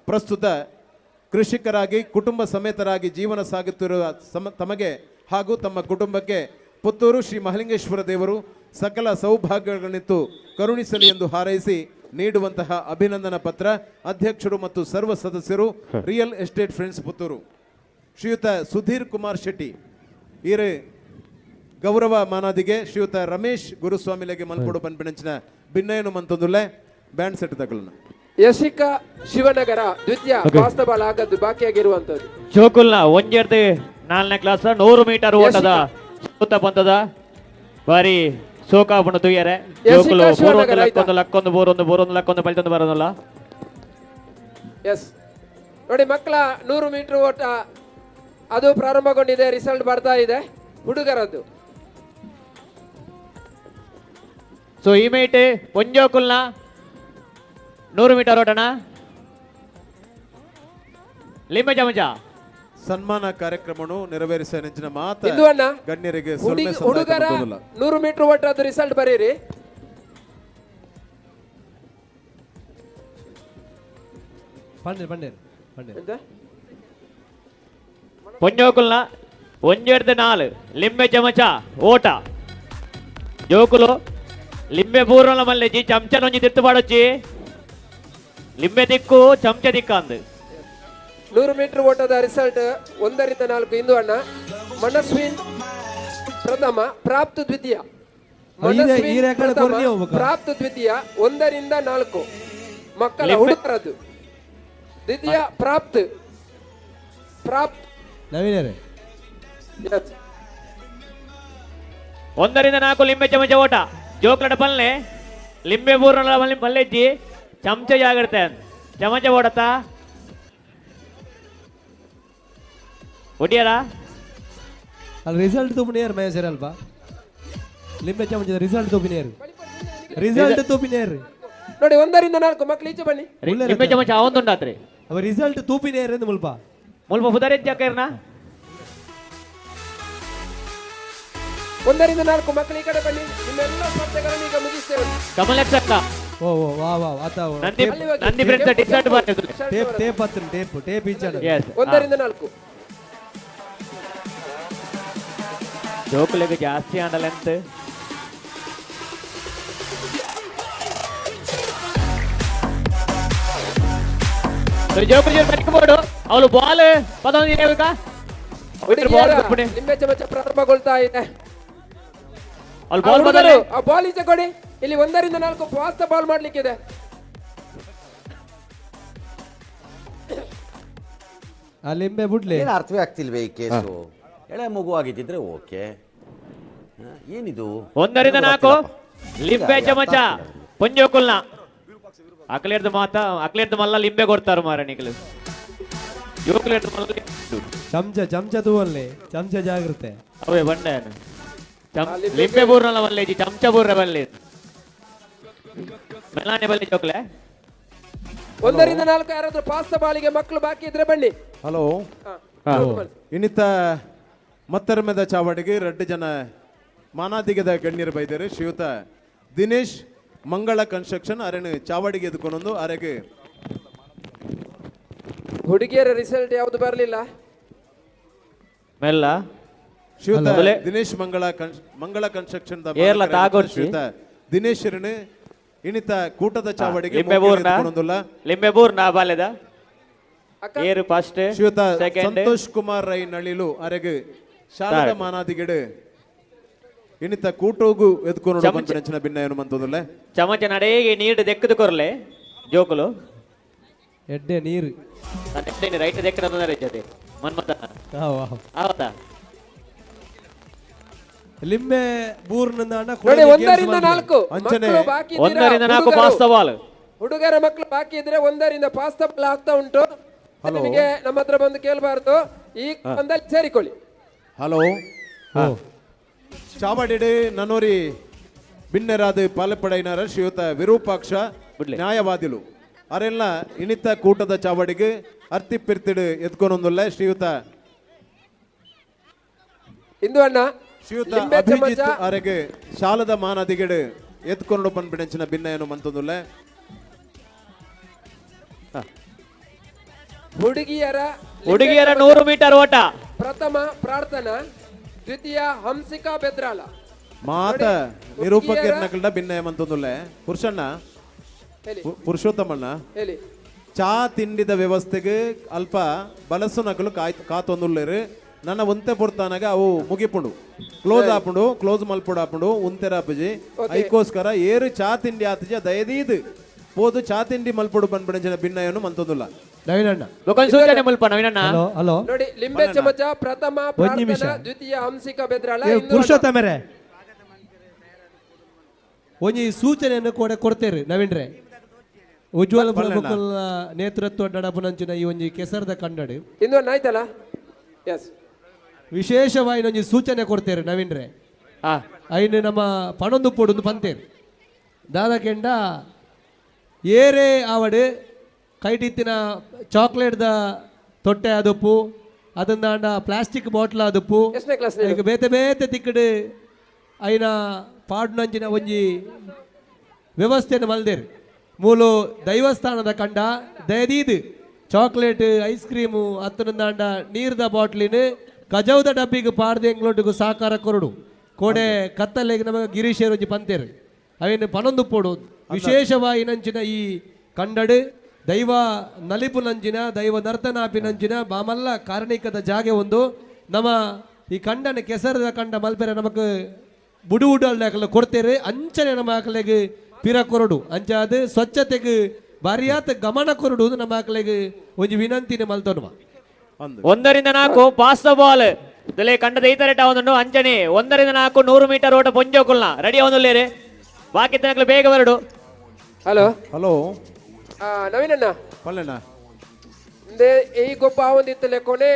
ಪ್ರಸ್ತುತ ಕೃಷಿಕರಾಗಿ ಕುಟುಂಬ ಸಮೇತರಾಗಿ ಜೀವನ ಸಾಗುತ್ತಿರುವ ತಮಗೆ ಹಾಗೂ ತಮ್ಮ ಕುಟುಂಬಕ್ಕೆ ಪುತ್ತೂರು ಶ್ರೀ ಮಹಲಿಂಗೇಶ್ವರ ದೇವರು ಸಕಲ ಸೌಭಾಗ್ಯಗಳನ್ನಿತ್ತು ಕರುಣಿಸಲಿ ಎಂದು ಹಾರೈಸಿ ನೀಡುವಂತಹ ಅಭಿನಂದನಾ ಪತ್ರ ಅಧ್ಯಕ್ಷರು ಮತ್ತು ಸರ್ವ ಸದಸ್ಯರು, ರಿಯಲ್ ಎಸ್ಟೇಟ್ ಫ್ರೆಂಡ್ಸ್ ಪುತ್ತೂರು. ಶ್ರೀಯುತ ಸುಧೀರ್ ಕುಮಾರ್ ಶೆಟ್ಟಿ ಈರೆ ಗೌರವ ಮಾನಾದಿಗೆ ಶ್ರೀಯುತ ರಮೇಶ್ ಗುರುಸ್ವಾಮಿಲೆಗೆ ಮಲ್ಪೊಡು ಪನ್ಪಿನಂಚಿನ ಬಿನ್ನಯನು ಮಂತೊಂದುಲ್ಲೆ ಬ್ಯಾಂಡ್ ಸೆಟ್ ತಗೊಳ್ಳೋಣ. ಯಶಿಕಾ ಶಿವನಗರ ದ್ವಿತೀಯ. ವಾಸ್ತವ ಆಗದ್ದು ಬಾಕಿಯಾಗಿರುವಂತದ್ದು. ಜೋಕುಲ್ನ ಒಂಜೆರ್ದು 4ನೇ ಕ್ಲಾಸ್ 100 ಮೀಟರ್ ಓಟದ ಸುತ್ತ ಬಂದದ ಬಾರಿ ಸೋಕಾಪುಂಡು ತೂಯರೆ. ಜೋಕುಲು ಯಶಿಕಾ ಬೋರೊಂದು ಶಿವನಗರ. ಲಕ್ಕೊಂದು ಲಕ್ಕೊಂದು ಬೋರೊಂದು ಬೋರೊಂದು ಲಕ್ಕೊಂದು ಬಳಿತೊಂದು ಬರೋದಲ್ಲ. ಎಸ್, ನೋಡಿ ಮಕ್ಕಳ 100 ಮೀಟರ್ ಓಟ ಅದು ಪ್ರಾರಂಭಗೊಂಡಿದೆ. ರಿಸಲ್ಟ್ ಬರ್ತಾ ಇದೆ ಹುಡುಗರದ್ದು. ಸೊ ಈ ಮೇಟ್ ಪೊಂಜೋಕುಲ್ನ 100 ಮೀಟರ್ ಓಟಣ ಲಿಂಬೆ ಚಮಚ. ಸನ್ಮಾನ ಕಾರ್ಯಕ್ರಮವನ್ನು ನೆರವೇರಿಸ ನೆಂಚಿನ ಮಾತ ಇಂದು ಅಣ್ಣ ಗಣ್ಯರಿಗೆ ಸೊಲ್ಮೆ ಸಂದಾಯ್ತು ಹುಡುಗರ ಮಂತೊಂದುಲ್ಲ. 100 ಮೀಟರ್ ಓಟದ್ದು ರಿಸಲ್ಟ್ ಬರೀರಿ. ಪಂಡೇರ್ ಪಂಡೇರ್ ಪಂಡೇರ್. ಎಂತ? ಪೊಂಜೋಕುಲ್ನ ಒಂಜೆರ್ದು ನಾಲ್ ಲಿಂಬೆ ಚಮಚ ಓಟ. ಜೋಕುಲು ಲಿಂಬೆ ಬೂರಲ ಮಲ್ಲೆಜಿ, ಚಮಚನೊಂಜಿ ತಿರ್ತು ಪಾಡೊಚ್ಚಿ. ಲಿಂಬೆ ದಿಕ್ಕು ಚಮಚ ದಿಕ್ಕಂದು. 100 ಮೀಟರ್ ಓಟದ ರಿಸಲ್ಟ್ 1ರಿಂದ 4. ಇಂದು ಅಣ್ಣ, ಮನಸ್ವಿನ್ ಪ್ರಥಮ, ಪ್ರಾಪ್ತ ದ್ವಿತೀಯ. ಮನಸ್ವಿನ್ ಈ ರೆಕಾರ್ಡ್ ಪ್ರಥಮ, ಕೊರ್ನಿ ಹೋಗ್ಬೇಕಾ? ಪ್ರಾಪ್ತ ದ್ವಿತೀಯ. 1ರಿಂದ 4 ಮಕ್ಕಳ ಹುಡುಗರದ್ದು ದ್ವಿತೀಯ ಪ್ರಾಪ್ತ ಪ್ರಾಪ್ತ. ನವೀನರೇ. Yes. 1ರಿಂದ 4 ಲಿಂಬೆ ಚಮಚ ಓಟ. ಜೋಕ್ಲಡ ಪಲ್ಲೆ ಲಿಂಬೆ ಬೂರಲ ಮಲ್ಲಿ ಮಲ್ಲೆಜ್ಜಿ, ಚಮಚ ಜಾಗ್ರತೆ, ಚಮಚ ಓಡತ್ತ ಒಡಿಯರ. ಅಲ್ಲಿ ರಿಸಲ್ಟ್ ತೂಪಿನೇರ್ ಮಹೇಶರ್ ಅಲ್ಪ ಲಿಂಬೆ ಚಮಚದ ರಿಸಲ್ಟ್ ತೂಪಿನೇರ್, ರಿಸಲ್ಟ್ ತೂಪಿನೇರ್. ನೋಡಿ, 1ರಿಂದ 4 ಮಕ್ಕಳು ಈಚೆ ಬನ್ನಿ. ಲಿಂಬೆ ಚಮಚ ಅವಂದುಂಡಾತ್ರಿ. ಅವ ರಿಸಲ್ಟ್ ತೂಪಿನೇರ್ ಎಂದು ಮುಲ್ಪ. ಮುಲ್ಪ ಪುದರೆಜ್ಜ ಕೈರ್ನ. 1ರಿಂದ 4 ಮಕ್ಕಳು ಈ ಕಡೆ ಬನ್ನಿ. ನಿಮ್ಮೆಲ್ಲ ಸ್ಪರ್ಧೆಗಳನ್ನು ಈಗ ಮುಗಿಸ್ತೇವೆ. ಕಮಲಕ್ಷಕ್ಕ. ಓ ಓ ವಾ ವಾ ಆತ. ನಂದಿ ಅಲ್ಲಿ ಹೋಗಿ. ನಂದಿ ಫ್ರೆಂಡ್ಸ್ ಟಿ ಶರ್ಟ್ ಬರ್ತಿದ್ರು. ಶರ್ಟ್ ಟೇಪ್ ಅವರದ್ದು. ಟೇಪ್ ಹತ್ತಿರ ಟೇಪ್ ಟೇಪ್ ಈಚೆ. ಎಸ್. 1ರಿಂದ 4. ಜೋಕುಲೆಗ್ ಜಾಸ್ತಿ ಆಂಡ ಲೆಂತ್. ಸರಿ, ಜೋಕುಲು ಬೋರ್ಡು ಅವಳು ಬಾಲ್ ಪದೊಂದು ಬೇಕಾ ಬಾಲ್. ಹುಡುಗಿಯರ ಲಿಂಬೆ ಚಮಚ ಪ್ರಾರಂಭಗೊಳ್ತಾ ಇದೆ. ಅವಳು ಆ ಬಾಲ್ ಹುಡುಗರು, ಬದಲು ಆ ಬಾಲ್ ಈಚೆ ಕೊಡಿ. ಇಲ್ಲಿ 1ರಿಂದ 4 ಫಾಸ್ಟ್ ಬಾಲ್ ಮಾಡ್ಲಿಕ್ಕಿದೆ. ಆ ಲಿಂಬೆ ಬುಡ್ಲೆ. ಏನು ಅರ್ಥವೇ ಆಗ್ತಿಲ್ವೇ ಈ ಕೇಸು? ಎಳೆ ಮಗು ಆಗಿದ್ದಿದ್ರೆ ಓಕೆ. ಏನಿದು? 1ರಿಂದ 4 ಲಿಂಬೆ ಇಲ್ಲ, ಚಮಚ. ಅರ್ಥ ಆಗ್ತಿಲ್ಲ. ಪೊಂಜೋಕುಲ್ನ ಅಕ್ಲೇರ್ದು ಮಾತ ಅಕ್ಲೇರ್ದು ಮಲ್ಲ ಲಿಂಬೆ ಕೊಡ್ತಾರ ಮಾರ ನಿಕ್ಲು. ಜೋಕುಲೇರ್ದು ಮಲ್ಲ ಲಿಂಬೆ. ಚಮಚ ಚಮಚ ತೂವಲ್ಲೆ, ಚಮಚ ಜಾಗ್ರತೆ. ಅವೇ ಬಂಡೆ ಲಿಂಬೆ ಬೂರ್ನಲ್ಲ ಬಲ್ಲೇಜಿ, ಚಮಚ ಬೂರ್ರ ಬಲ್ಲೆ ಮೆಲಾನೆ ಬಲ್ಲೆ ಜೋಕ್ಲೆ. 1ರಿಂದ 4 ಯಾರಾದ್ರೂ ಪಾಸ್ತ ಬಾಲಿಗೆ ಮಕ್ಕಳು ಬಾಕಿ ಇದ್ರೆ ಬನ್ನಿ. ಹಲೋ. ಹಾ. ಇನ್ನಿತ ಮತ್ತರ್ಮೆದ ಚಾವಡಿಗೆ 2 ಜನ ಮಾನಾದಿಗದ ಗಣ್ಯರು ಬೈದರು. ಶ್ರೀಯುತ ದಿನೇಶ್ ಮಂಗಳ ಕನ್ಸ್ಟ್ರಕ್ಷನ್ ಅರೆನು ಚಾವಡಿಗೆ ಎದ್ಕೊಂಡೊಂದು ಅರೆಗೆ. ಹುಡುಗಿಯರ ರಿಸಲ್ಟ್ ಯಾವುದು ಬರಲಿಲ್ಲ. ಮೆಲ್ಲ. ಶ್ರೀಯುತ hello. Dinesh Mangala Mangala construction the ಏರ್ಲ ಮಾಲೀಕರಾಗಿದ್ದ ತಾಗೊಡ್ಚಿ. ಶ್ರೀಯುತ ದಿನೇಶ್ ಇನ್ನಿತ ಕೂಟದ ಚಾವಡಿಗೆ ಲಿಂಬೆ ಮೋಕೆಯನ್ನು ಬೂರ್ನ ಎದ್ಕೊಂಡೊಂದುಲ್ಲ. ಲಿಂಬೆ ಬೂರ್ನ ಬಾಲ್ಯದ ಅಕ್ಕ. ಏರು ಫಸ್ಟ್ ಶ್ರೀಯುತ ಸೆಕೆಂಡ್ ಸಂತೋಷ್ ಕುಮಾರ್ ರೈ ನಳಿಲು ಅರೆಗೆ ಶಾರದಾ Third. ಮಾನಾದಿಗೆಡು ಇನ್ನಿತ ಕೂಟೋಗು ಎದ್ಕೊಂಡು ಬಂಪಿನಂಚಿನ ಭಿನ್ನಯನ್ನು ಮಂತೊಂದುಲ್ಲೆ. ಚಮಚ ನಡೆಗೆ ನೀರು ದೆಕ್ಕದು ಕೊರ್ಲೆ ಜೋಕುಲು. ಎಡ್ಡೆ ನೀರು. ರೈಟ್ ದೆಕ್ಕದ ತೊಂದರೆ ಜೊತೆ ಮನ್ಮತ. ಹಾ ವಾ. ಆವತಾ. ಲಿಂಬೆ ಬೂರ್ನಂದಾಂಡ ನೋಡಿ, ಒಂದರಿಂದ ನಾಲ್ಕು ಅಂಚನೆ ಮಕ್ಕಳು ಬಾಕಿ ಇದ್ದೀರಾ? ಒಂದರಿಂದ ನಾಲ್ಕು ಹುಡುಗರು. Pass the ball. ಹುಡುಗರ ಮಕ್ಕಳು ಬಾಕಿ ಇದ್ರೆ ಒಂದರಿಂದ ಪಾಸ್ the ball ಆಗ್ತಾ ಉಂಟು. ಹಲೋ. ನಿಮಗೆ ನಮ್ಮ ಹತ್ರ ಬಂದು ಕೇಳಬಾರ್ದು, ಈ ಬಂದಲ್ಲಿ ಸೇರಿಕೊಳ್ಳಿ. ಹಲೋ, ಚಾವಡಿಡು ನನೋರಿ ಬಿನ್ನೆರಾದ ಪಾಲಪಡೈನರ ಶ್ರೀಯುತ ವಿರೂಪಾಕ್ಷ ನ್ಯಾಯವಾದಿಲು ಅರೆಲ್ಲ ಇಣಿತ ಕೂಟದ ಚಾವಡಿಗೆ ಅರ್ತಿ ಪಿರ್ತಿಡು ಎತ್ಕೊನೊಂದುಲ್ಲ ಶ್ರೀಯುತ ಇಂದು ಅಣ್ಣ ಶ್ರೀಯುತ ಲಿಂಬೆ ಅಭಿಜಿತ್ ಚಮಚ ಅರೆಗೆ ಶಾಲದ ಮಾನದಿಗೆಡು ಎತ್ಕೊಂಡು ಪನ್ಪಿಣಂಚಿನ ಭಿನ್ನಯನ್ನು ಮಂತೊಂದುಲ್ಲ. ಹುಡುಗಿಯರ ಲಿಂಬೆ ಹುಡುಗಿಯರ ಚಮಚ. 100 ಮೀಟರ್ ಓಟ. ಪ್ರಥಮ ಪ್ರಾರ್ಥನಾ, ದ್ವಿತೀಯ ಹಂಸಿಕಾ ಬೆದ್ರಾಳ. ಮಾತ ನೋಡಿ, ನಿರೂಪಕರ್ನಕಲ್ಡ ಭಿನ್ನಯ ಮಂತೊಂದುಲ್ಲ. ಪುರುಷಣ್ಣ, ಹೇಳಿ. ಪುರುಷೋತ್ತಮಣ್ಣ, ಹೇಳಿ. ಚಾ ತಿಂಡಿದ ವ್ಯವಸ್ಥೆಗೆ ಅಲ್ಪ ಬಲಸು ನಕಲು ಕಾಯ್ ಕಾತೊಂದುಲ್ಲೇರು. ನನ್ನ ಒಂತೆ ಪೊರ್ತಾನಾಗ ಅವು ಮುಗಿಪುಂಡು, ಕ್ಲೋಸ್ ಆಪುಂಡು, ಕ್ಲೋಸ್ ಮಲ್ಪುಡು ಆಪುಂಡು ಉಂತೆರಾಪುಜಿ. ಐಕೋಸ್ಕರ ಏರು ಚಾ ತಿಂಡಿ ಆತಜ ದಯದೀದು ಪೋದು ಚಾ ತಿಂಡಿ ಮಲ್ಪುಡು ಪನ್ಪಿಣಂಚಿನ ಭಿನ್ನಯನ್ನು ಮಂತೊಂದುಲ್ಲ. ನವೀನಣ್ಣ. ಬೊಕೊಂದು ಸೂಚನೆ ಮುಲ್ಪ ನವೀನಣ್ಣ. ಹಲೋ ಹಲೋ, ನೋಡಿ, ಲಿಂಬೆ ಚಮಚ ಪ್ರಥಮ ಒಂದ್ ನಿಮಿಷ. ಪ್ರಾರ್ಥನಾ, ದ್ವಿತೀಯ ಹಂಸಿಕಾ ಬೆದ್ರಾಳ. ಏ, ಇಂದು ಅಣ್ಣ. ಪುರುಷೋತ್ತಮರೇ, ಒಂಜಿ ಸೂಚನೆಯನ್ನು ಕೂಡ ಕೊಡ್ತೇರಿ ನವೀನ್ರೆ. ಉಜ್ವಲ ಪ್ರಮುಖ ನೇತೃತ್ವ ನಡಪುನಂಚಿನ ಈ ಒಂಜಿ ಕೆಸರದ ಕಂಡಡಿ ಇಂದು ಅಣ್ಣ ಆಯ್ತಲ್ಲ? ಎಸ್. ವಿಶೇಷವಾಗಿ ಒಂಜಿ ಸೂಚನೆ ಕೊಡ್ತೇರಿ ನವೀನ್ರೆ. ಐನು ನಮ್ಮ ಪಣೊಂದು ಪೊಡೊಂದು ಪಂತೇರು ದಾದ ಕೆಂಡ ಏರೇ ಆವಡು ಕೈಟಿತ್ತಿನ ಚಾಕ್ಲೇಟ್ದ ತೊಟ್ಟೆ ಅದುಪ್ಪು, ಅದನ್ನಾಂಡ ಪ್ಲಾಸ್ಟಿಕ್ ಬಾಟ್ಲ್ ಅದುಪ್ಪು. ಎಷ್ಟನೇ ಕ್ಲಾಸ್ ನೀನು? ಐಕ್ ಬೇತೆ ಬೇತೆ ತಿಕ್ಕಡು ಐನ ಪಾಡ್ನಂಚಿನ ಒಂಜಿ ವ್ಯವಸ್ಥೆಯನ್ನು ಮಲ್ದೇರು. ಮೂಲು ದೈವಸ್ಥಾನದ ಕಂಡ, ದಯದೀದು ಚಾಕ್ಲೇಟ್, ಐಸ್ ಕ್ರೀಮು ಅತ್ತನಂದಾಂಡ ನೀರ್ದ ಬಾಟ್ಲಿನ ಕಜೌದ ಡಬ್ಬಿಗೆ ಪಾಡ್ದೆ ಎಂಗ್ಲೊಟ್ಟಿಗೆ ಸಹಕಾರ ಕೊರಡು. ಕೋಡೆ ಕತ್ತಲೆಗೆ ನಮಗೆ ಗಿರೀಶೇರು ಒಂಜಿ ಪಂತೇರು ಅವೇನು ಪನೊಂದು ಪೋಡು. ವಿಶೇಷವಾಗಿ ನಂಚಿನ ಈ ಕಂಡಡು ದೈವ ನಲಿಪು ನಂಚಿನ ದೈವ ನರ್ತನಾಪಿ ನಂಚಿನ ಬಾಮಲ್ಲ ಕಾರಣಿಕದ ಜಾಗೆ ಒಂದು. ನಮ್ಮ ಈ ಕಂಡನ ಕೆಸರದ ಕಂಡ ಮಲ್ಪೆರೆ ನಮಕ್ ಬುಡು ಉಡಲ್ ಕೊಡ್ತೇರೆ. ಅಂಚನೆ ನಮ್ಮ ಆಕಲೆಗೆ ಪಿರ ಕೊರಡು, ಅಂಚಾದ ಸ್ವಚ್ಛತೆಗೆ ಬಾರಿಯಾತ ಗಮನ ಕೊರಡು ನಮ್ಮ ಆಕಲೆಗೆ ಒಂಜಿ ವಿನಂತಿನ ಮಲ್ತೋನುವ. ಒಂದರಿಂದ ನಾಲ್ಕು ಪಾಸ್ the ball. ಇದುಲೇ ಕಂಡದ ಈತರೆಟ ಒಂದುಂಡು. ಅಂಚನೆ ಒಂದರಿಂದ ನಾಲ್ಕು 100 ಮೀಟರ್ ಓಟ ಪೊಂಜೋಕುಲ್ನ ರೆಡಿ ಅವನುಲ್ಲೇರೆ. ಬಾಕಿ ತನಕಲು ಬೇಗ ಬರಡು. ಹಲೋ. ಹಲೋ. ನವೀನಣ್ಣ. ಪಲ್ಲೆಣ್ಣ. ಇಂದೇ ಈ ಗೊಬ್ಬ ಆವೊಂದಿತ್ತು ಲೆಕ್ಕೊನೆ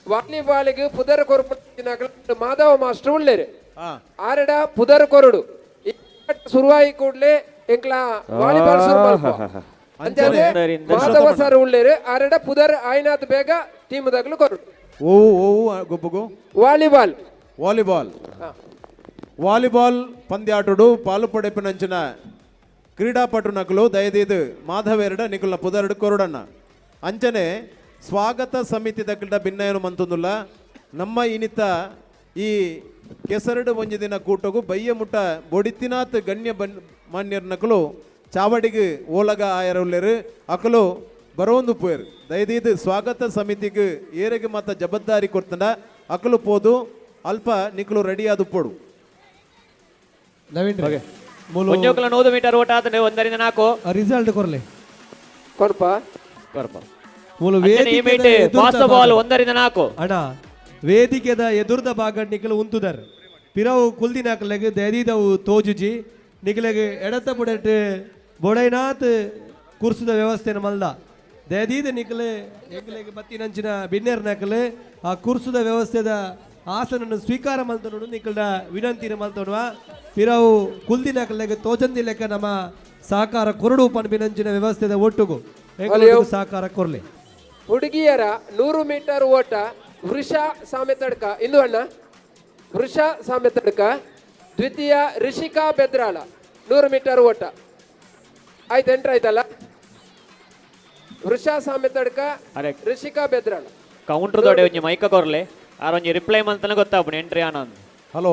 ವಾಲಿಬಾಲಿಗೆ ಪುದರ್ ಕೊರ್ಪುನಕುಲು ಮಾಧವ ಮಾಸ್ಟರ್ ಉಳ್ಳೇರು. ಆರೆಡ ಪುದರ್ ಕೊರಡು. ಈ ಶುರುವಾಯಿ ಕೂಡ್ಲೆ ಎಂಕ್ಲ ವಾಲಿಬಾಲ್ ಶುರು ಮಲ್ಪುವ. ಅಂಚಾನೆ ಒಂದರಿಂದ ಮಾಧವ ಸರ್ ಉಳ್ಳೇರು, ಆರೆಡ ಪುದರ್ ಆಯ್ನಾತ್ ಬೇಗ ಟೀಮ್ ದಗ್ಲು ಕೊರಡು. ಓ ಓ ಗೊಬ್ಬಗು ವಾಲಿಬಾಲ್. ವಾಲಿಬಾಲ್, ವಾಲಿಬಾಲ್ ಪಂದ್ಯಾಟುಡು ಪಾಲು ಪಡೆಪಿನಂಚಿನ ಕ್ರೀಡಾಪಟು ನಕಲು ದಯದೀದು ಮಾಧವೆರಡ ನಿಕುಲ್ನ ಪುದರಡು ಕೊರಡಣ್ಣ. ಅಂಚನೆ ಸ್ವಾಗತ ಸಮಿತಿ ದಕ್ಕಿಡ ಭಿನ್ನಯನು ಮಂತೊಂದುಲ್ಲ. ನಮ್ಮ ಇನಿತ ಈ ಕೆಸರಡು ಒಂಜಿ ದಿನ ಕೂಟಗು ಬಯ್ಯ ಮುಟ್ಟ ಬೊಡಿತಿನಾತ್ ಗಣ್ಯ ಬನ್ ಮಾನ್ಯರ್ ನಕಲು ಚಾವಡಿಗೆ ಓಲಗ ಆಯರುಲ್ಲೇರು, ಅಕಲು ಬರೋಂದು ಪೋಯರು. ದಯದೀದು ಸ್ವಾಗತ ಸಮಿತಿಗೆ ಏರೆಗೆ ಮತ್ತ ಜವಾಬ್ದಾರಿ ಕೊಡ್ತಂಡ ಅಕಲು ಪೋದು ಅಲ್ಪ ನಿಕಲು ರೆಡಿ ಆದು ಪೋಡು. ನವೀನ್, ಮೂಲು ಪೊಂಜೋಕುಲ್ನ 100 ಮೀಟರ್ ಓಟ ಆತಂಡು, ಒಂದರಿಂದ ನಾಲ್ಕು. ರಿಸಲ್ಟ್ ಕೊರ್ಲೆ. ಕೊರ್ಪ. ಕೊರ್ಪ. ಮೂಲು ಅಂಚನೆ ಈ ವೇದಿಕೆದ ಮೀಟೆ ಎದುರ್ದ ಪಾಸ್ the ball ಭಾಗ. ಒಂದರಿಂದ ನಾಲ್ಕು. ಅಣ್ಣ, ವೇದಿಕೆದ ಎದುರ್ದ ಭಾಗ ನಿಕಲು ಉಂತುದರ್, ಪಿರವು ಕುಲ್ದಿನಾಕಲೆಗ್ ದಯದೀದವು ತೋಜುಜಿ. ನಿಕಲೆಗ್ ಎಡತ ಬುಡಟ್ ಬೊಡೈನಾಥ್ ಕುರ್ಸುದ ವ್ಯವಸ್ಥೆನ ಮಲ್ದ. ದಯದೀದ ನಿಕಲೆ ಎಂಕಲೆಗ್ ಬತ್ತಿನಂಚಿನ ಬಿನ್ನೆರ್ ನಕಲೆ ಆ ಕುರ್ಸುದ ವ್ಯವಸ್ಥೆದ ಆಸನನ್ನು ಸ್ವೀಕಾರ ಮಲ್ತೊನುಡು ನಿಕಲ್ಡ ವಿನಂತಿನ ಮಲ್ತೊನುವ. ಪಿರವು ಕುಲ್ದಿನಕಲೆಗ್ ತೋಜಂದಿ ಲೆಕ್ಕ ನಮ್ಮ ಸಹಕಾರ ಕೊರಡು ಪನ್ಪಿನಂಚಿನ ವ್ಯವಸ್ಥೆದ ಒಟ್ಟುಗು ಎಂಕುಲೊಟ್ಟಿಗು ಸಹಕಾರ ಕೊರ್ಲೆ. ಹುಡುಗಿಯರ 100 ಮೀಟರ್ ಓಟ ವೃಷ ಸಾಮೆತಡ್ಕ. ಇಂದು ಅಣ್ಣ, ವೃಷ ಸಾಮೆತಡ್ಕ, ದ್ವಿತೀಯ ರಿಷಿಕಾ ಬೆದ್ರಾಳ. 100 ಮೀಟರ್ ಓಟ ಆಯ್ತು, ಎಂಟ್ರ್ ಆಯ್ತಲ್ಲ? ವೃಷ ಸಾಮೆತಡ್ಕ, ಅರೆ. ರಿಷಿಕಾ ಬೆದ್ರಾಳ. ಕೌಂಟರ್ ದೊಡೆ ಒಂಜಿ ಮೈಕ ಕೊರ್ಲೆ, ಆರ್ ಒಂಜಿ ರಿಪ್ಲೈ ಮಂತನ ಗೊತ್ತಾಪುಂಡು ಎಂಟ್ರಿ ಆನಂದ್. ಹಲೋ.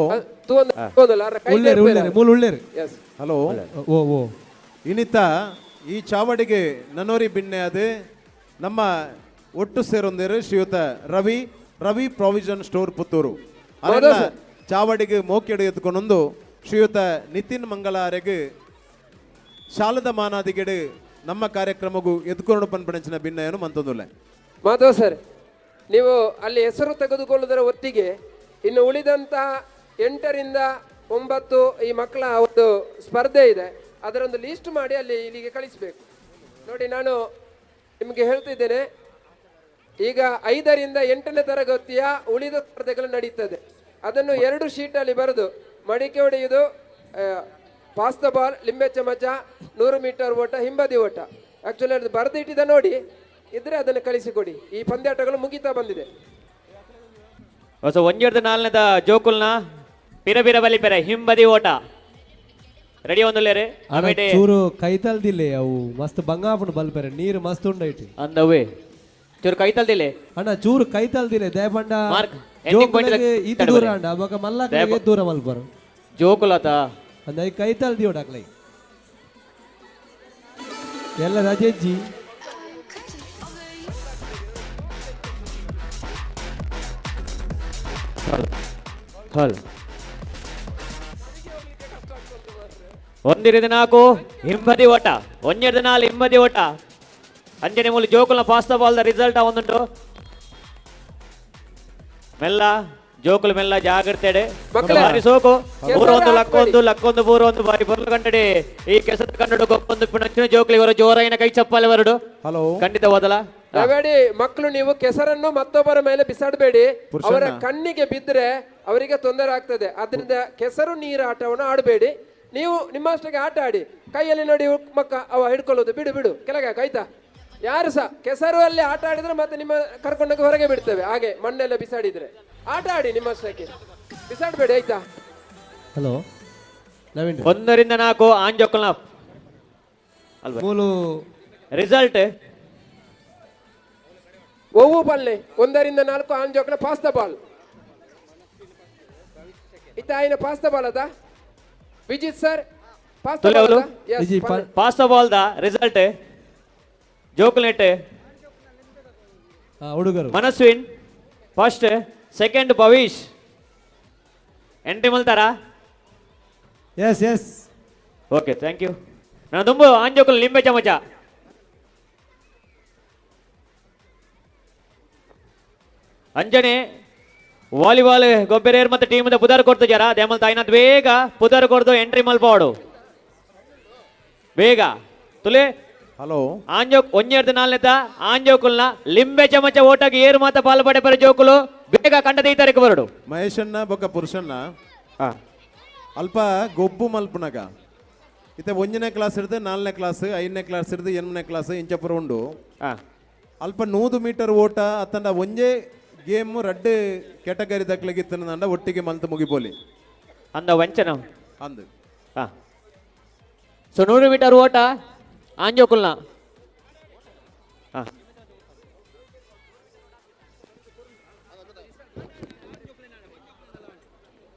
ಉಳ್ಳೇರು ಉಳ್ಳೇರು, ಮೂಲು ಉಳ್ಳೇರು. ಎಸ್. ಹಲೋ. ಓ ಓ. ಇನಿತ ಈ ಚಾವಡಿಗೆ ನನೋರಿ ಬಿನ್ನೆ ಅದು ನಮ್ಮ ಒಟ್ಟು ಸೇರೊಂದೇರು ಶ್ರೀಯುತ ರವಿ, ರವಿ ಪ್ರಾವಿಷನ್ ಸ್ಟೋರ್ ಪುತ್ತೂರು ಅರೆನ ಸರ್. ಚಾವಡಿಗೆ ಮೋಕೆಡು ಎತ್ಕೊಂಡೊಂದು ಶ್ರೀಯುತ ನಿತಿನ್ ಮಂಗಳಾರೆಗ್ ಶಾಲದ ಮಾನಾದಿಗೆಡು ನಮ್ಮ ಕಾರ್ಯಕ್ರಮಗೂ ಎತ್ಕೊಂಡು ಪನ್ಪಣಂಚಿನ ಭಿನ್ನಯನ್ನು ಮಂತೊಂದುಲ್ಲ. ಮಾಧವ್ ಸರ್, ನೀವು ಅಲ್ಲಿ ಹೆಸರು ತೆಗೆದುಕೊಳ್ಳುವುದರ ಒತ್ತಿಗೆ ಇನ್ನು ಉಳಿದಂತಹ 8 ರಿಂದ 9 ಈ ಮಕ್ಕಳ ಒಂದು ಸ್ಪರ್ಧೆ ಇದೆ. ಅದರೊಂದು ಲೀಸ್ಟ್ ಮಾಡಿ ಅಲ್ಲಿ ಇಲ್ಲಿಗೆ ಕಳಿಸಬೇಕು. ನೋಡಿ, ನಾನು ನಿಮಗೆ ಹೇಳ್ತಿದ್ದೇನೆ, ಈಗ 5ರಿಂದ 8ನೇ ತರಗತಿಯ ಉಳಿದ ಸ್ಪರ್ಧೆಗಳು ನಡೀತದೆ. ಅದನ್ನು ಎರಡು ಶೀಟಲ್ಲಿ ಬರೆದು, ಮಡಿಕೆ ಹೊಡೆಯುವುದು, ಪಾಸ್ the ball, ಲಿಂಬೆ ಚಮಚ, 100 ಮೀಟರ್ ಓಟ, ಹಿಂಬದಿ ಓಟ. ಆಕ್ಚುಲಿ ಅದು ಬರೆದು ಇಟ್ಟಿದ್ದ ನೋಡಿ, ಇದ್ರೆ ಅದನ್ನು ಕಳಿಸಿಕೊಡಿ. ಈ ಪಂದ್ಯಾಟಗಳು ಮುಗಿತಾ ಬಂದಿದೆ. ಹೊಸ ಒಂಜೆರ್ದು ನಾಲ್ನೇದ ಜೋಕುಲ್ನ ಪಿರ ಪಿರ ಬಲಿ ಪೆರೆ ಹಿಂಬದಿ ಓಟ ರೆಡಿ ಒಂದುಲ್ಲೇರೆ. ಅಣ್ಣ, ಚೂರು ಕೈತಲ್ದಿಲ್ಲೆ, ಅವು ಮಸ್ತ್ ಬಂಗಾಪುಂಡು ಬಲ್ಪೆರೆ, ನೀರು ಮಸ್ತ್ ಉಂಡೈಟಿ. ಅಂದವೇ, ಚೂರು ಕೈತಲ್ದಿಲ್ಲೆ. ಅಣ್ಣ, ಚೂರು ಕೈತಲ್ದಿಲ್ಲೆ, ದಯಪಂಡ. Mark, ending point. ಈತ ದೂರ ಅಂಡ ಅವಾಗ ಮಲ್ಲ ದೂರ ಮಲ್ಪರು. ಜೋಕುಲತ. ಅಂದ ಕೈತಲ್ ದಿಯೋಡಾಕ್ಲೈ ಎಲ್ಲ ರಜೆಜ್ಜಿ. ಹಲ್ ಒಂದಿರಿದ ನಾಲ್ಕು ಹಿಂಬದಿ ಓಟ, ಒಂಜೆರ್ದು ನಾಲ್ ಹಿಂಬದಿ ಓಟ. ಅಂಜನೆ ಮೂಲು ಜೋಕುಲ್ನ pass the ball the result ಒಂದುಂಟು. ಮೆಲ್ಲ ಜೋಕುಲು, ಮೆಲ್ಲ ಜಾಗ್ರತೆ. ಮಕ್ಕಳೇ, ಬಾರಿ ಸೋಕು. ಕೆಸರು ಊರೊಂದು ಹಾಕ್ಬೇಡಿ. ಲಕ್ಕೊಂದು ಲಕ್ಕೊಂದು ಬೂರೊಂದು ಬಾರಿ ಬೊರ್ಲು ಕಂಡಡಿ ಈ ಕೆಸರು ಕನ್ನಡ ಗೊಪ್ಪೊಂದು ಪಿಣಂಚಿನ ಜೋಕುಲಿ ಇವರು ಜೋರಾಯಿನ ಕೈ ಚಪ್ಪಾಲೆ ಬರಡು. ಹಲೋ. ಖಂಡಿತ ಓದಲ. ದಯಮಾಡಿ ಮಕ್ಕಳು, ನೀವು ಕೆಸರನ್ನು ಮತ್ತೊಬ್ಬರ ಮೇಲೆ ಬಿಸಾಡಬೇಡಿ. ಪುರುಷಣ್ಣ. ಅವರ ಕಣ್ಣಿಗೆ ಬಿದ್ದರೆ ಅವರಿಗೆ ತೊಂದರೆ ಆಗ್ತದೆ. ಆದ್ರಿಂದ ಕೆಸರು ನೀರು ಆಟವನ್ನು ಆಡಬೇಡಿ. ನೀವು ನಿಮ್ಮಷ್ಟಕ್ಕೆ ಆಟ ಆಡಿ. ಕೈಯಲ್ಲಿ ನೋಡಿ ಮಕ್ಕ ಅವ ಹಿಡ್ಕೊಳ್ಳೋದು ಬಿಡು, ಬಿಡು, ಕೆಳಗೆ ಹಾಕು, ಆಯ್ತಾ? ಯಾರು ಸಹ ಕೆಸರು ಅಲ್ಲಿ ಆಟ ಆಡಿದ್ರೆ ಮತ್ತೆ ನಿಮ್ಮ ಕರ್ಕೊಂಡೋಗಿ ಹೊರಗೆ ಬಿಡ್ತೇವೆ. ಹಾಗೆ ಮಣ್ಣೆಲ್ಲ ಬಿಸಾಡಿದ್ರೆ. ಆಟ ಆಡಿ ನಿಮ್ಮಷ್ಟಕ್ಕೆ, ಬಿಸಾಡಬೇಡಿ, ಆಯ್ತಾ? ಹಲೋ ನವೀನ್. 1ರಿಂದ 4 ಆಂಜೋಕುಲ್ನ ಅಲ್ವಾ? ಮೂಲು. ರಿಸಲ್ಟ್. ಒವ್ವು ಪಲ್ಲೆ, 1ರಿಂದ 4 ಆಂಜೋಕ್ನ ಪಾಸ್ the ball. ಇತ್ತ ಆಯ್ನ ಪಾಸ್ the ball ಅದ ವಿಜಿತ್ ಸರ್, ಪಾಸ್ the ತುಲೆ. Ball. Pass the ball the result ಜೋಕುಲ್ನೆಟ್. ಹುಡುಗರು. Manasvin first, second Bhavish. Entry ಮಲ್ತಾರಾ? S S. Okay, thank you. ನಾನು ದುಂಬು ಆಂಜೋಕುಲ್ ಲಿಂಬೆ ಚಮಚ. ಅಂಜನೆ ವಾಲಿಬಾಲ್ ಗೊಬ್ಬರೇರ್ ಮತ್ತೆ ಟೀಮ್ ಪುದರ್ ಕೊಡ್ತು ಜರ ದೇಮಲ್ ತಾಯಿನತ್ ಬೇಗ ಪುದರ್ ಕೊಡ್ದು ಎಂಟ್ರಿ ಮಲ್ಪಾಡು ಬೇಗ ತುಲೆ. ಹಲೋ. ಆಂಜೋಕ್ ಒಂಜೆರ್ದು ನಾಲ್ನೇತ ಆಂಜೋಕುಲ್ನ ಲಿಂಬೆ ಚಮಚ ಓಟಾಗಿ ಏರು ಮಾತ ಪಾಲ್ಪಡೆ ಪರ ಜೋಕುಲು ಬೇಗ ಕಂಡ ತಾರೀಕು ಬರಡು. ಮಹೇಶಣ್ಣ ಬೊಕ್ಕ ಪುರುಷಣ್ಣ, ಅಲ್ಪ ಗೊಬ್ಬು ಮಲ್ಪುನಗ ಇತ್ತೆ 1ನೇ ಕ್ಲಾಸ್ ಹಿಡ್ದು 4ನೇ ಕ್ಲಾಸ್, 5ನೇ ಕ್ಲಾಸ್ ಹಿಡ್ದು 8ನೇ ಕ್ಲಾಸ್ ಇಂಚಪುರ ಉಂಡು. ಅಲ್ಪ 100 ಮೀಟರ್ ಓಟ ಅತ್ತಂಡ ಒಂಜೇ ಗೇಮ್ ರಡ್ಡ್ ಕ್ಯಾಟಗರಿ ದಕ್ಲಗಿತ್ತಂಡ ಒಟ್ಟಿಗೆ ಮಲ್ತು ಮುಗಿಪೋಲಿ. ಅಂದ ವಂಚನ. ಅಂದು. ಸೊ 100 ಮೀಟರ್ ಓಟ ಆಂಜೋಕುಲ್ನ.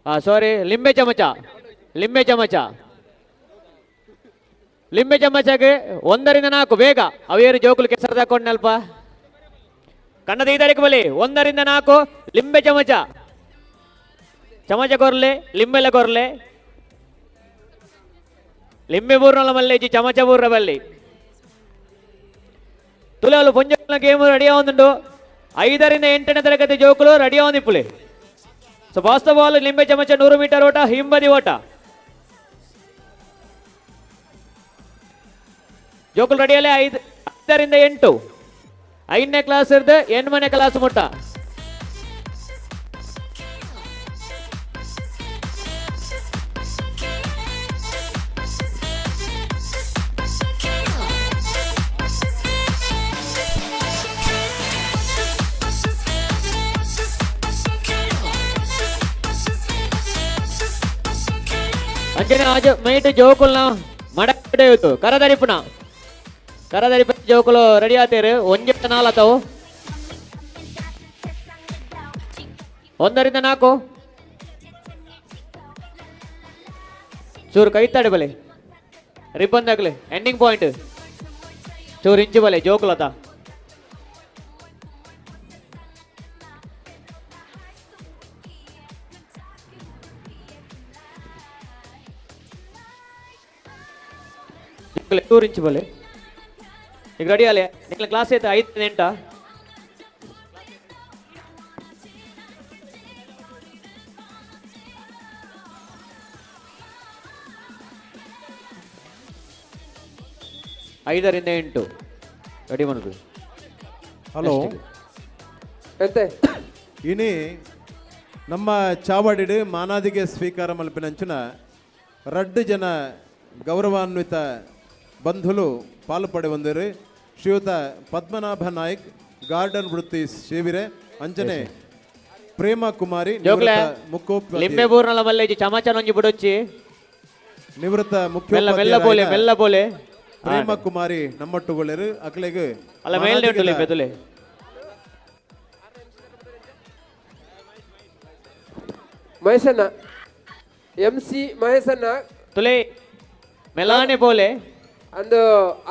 ಸಾರಿ, ಲಿಂಬೆ ಚಮಚ, ಲಿಂಬೆ ಚಮಚ, ಲಿಂಬೆ ಚಮಚಗೆ 1ರಿಂದ 4 ಬೇಗ. ಅವೇರು ಜೋಕುಲು ಕೆಸರು ತಕೊಂಡಲ್ಪ ಕಣ್ಣದ ಈ ತಾರೀಕು ಬಲಿ. 1ರಿಂದ 4 ಲಿಂಬೆ ಚಮಚ, ಚಮಚ ಕೊರ್ಲೆ, ಲಿಂಬೆಲ್ಲ ಕೊರ್ಲೆ. ಲಿಂಬೆ ಬೂರ್ನಲ ಮಲ್ಲೇಜಿ, ಚಮಚ ಬೂರ್ರ ಬಲ್ಲಿ. ತುಲಾಲು ಪೊಂಜೋಕುಲ್ನ ಗೇಮ್ ರೆಡಿ ಆವೊಂದುಂಡು. 5ರಿಂದ 8ನೇ ತರಗತಿ ಜೋಕುಲು ರೆಡಿ ಆವೊಂದಿಪ್ಪುಲೆ. ಸೊ ಬಾಲ್, ಲಿಂಬೆ ಚಮಚ, 100 ಮೀಟರ್ ಓಟ, ಹಿಂಬದಿ ಓಟ. ಜೋಕುಲು ರೆಡಿಯಲ್ಲೇ. 5ರಿಂದ 8, 5ನೇ ಕ್ಲಾಸ್ ಇರ್ದು 8ನೇ ಕ್ಲಾಸ್ ಮುಟ್ಟ. ಅಂಚನೆ ಆಜ ಮೈಟ್ ಜೋಕುಲ್ನ ಮಡಕಡೆ ಇತ್ತು ಕರದರಿಪುನ ಕರದರಿಪ ಜೋಕುಲು ರೆಡಿ ಆತೇರು. ಒಂಜೆ ನಾಲತವು 1ರಿಂದ 4. ಚೂರು ಕೈತಾಡೆ ಬಲೆ, ರಿಬ್ಬನ್ ದಾಗಲೆ ಎಂಡಿಂಗ್ ಪಾಯಿಂಟ್ ಚೂರು ಇಂಚು ಬಲೆ ಜೋಕುಲತ. ಚೂರು ಇಂಚು ಬಲೆ. ಈಗ ರೆಡಿ ಅಲ್ಲೇ ನಿನ್ನ ಕ್ಲಾಸ್ ಐತೆ 5 8. 5 ರಿಂದ 8 ರೆಡಿ ಮನ್ಪು. ಹಲೋ. ಎಂತೆ? ಇನಿ ನಮ್ಮ ಚಾವಡಿಡ್ ಮಾನಾದಿಗೆ ಸ್ವೀಕಾರ ಮಲ್ಪಿನಂಚಿನ ರಡ್ಡು ಜನ ಗೌರವಾನ್ವಿತ ಬಂಧುಲು ಪಾಲು ಪಡೆವಂದರು. ಶ್ರೀಯುತ ಪದ್ಮನಾಭ ನಾಯ್ಕ್, ಗಾರ್ಡನ್ ವೃತ್ತಿ ಸೇವಿರೆ, ಅಂಚನೆ ಪ್ರೇಮ ಕುಮಾರಿ, ಜೋಕ್ಲೆ, ನಿವೃತ್ತ ಮುಖ್ಯೋಪಾಧ್ಯಾಯ. ಲಿಂಬೆ ಬೂರ್ನಲ ಮಲ್ಲೇಜಿ ಚಮಚ ನೊಂಜಿ ಬಿಡೊಚ್ಚಿ. ನಿವೃತ್ತ ಮೆಲ್ಲ ಮೆಲ್ಲ ಬೋಲೆ, ಮುಖ್ಯೋಪಾಧ್ಯಾಯ ಮೆಲ್ಲ ಬೋಲೆ. ಪ್ರೇಮ ಕುಮಾರಿ ನಮ್ಮೊಟ್ಟುಗೊಳ್ಳೆರು. ಅಕ್ಲೆಗ್ ಅಲ್ಲ, ಮೇಲೆ ಉಂಟು ಲಿಂಬೆ ತುಲೆ. ಮಹೇಶಣ್ಣ, ಎಂ ಸಿ ಮಹೇಶಣ್ಣ. ತುಲೆ, ಮೆಲಾನೆ ಬೋಲೆ. ಅಂದು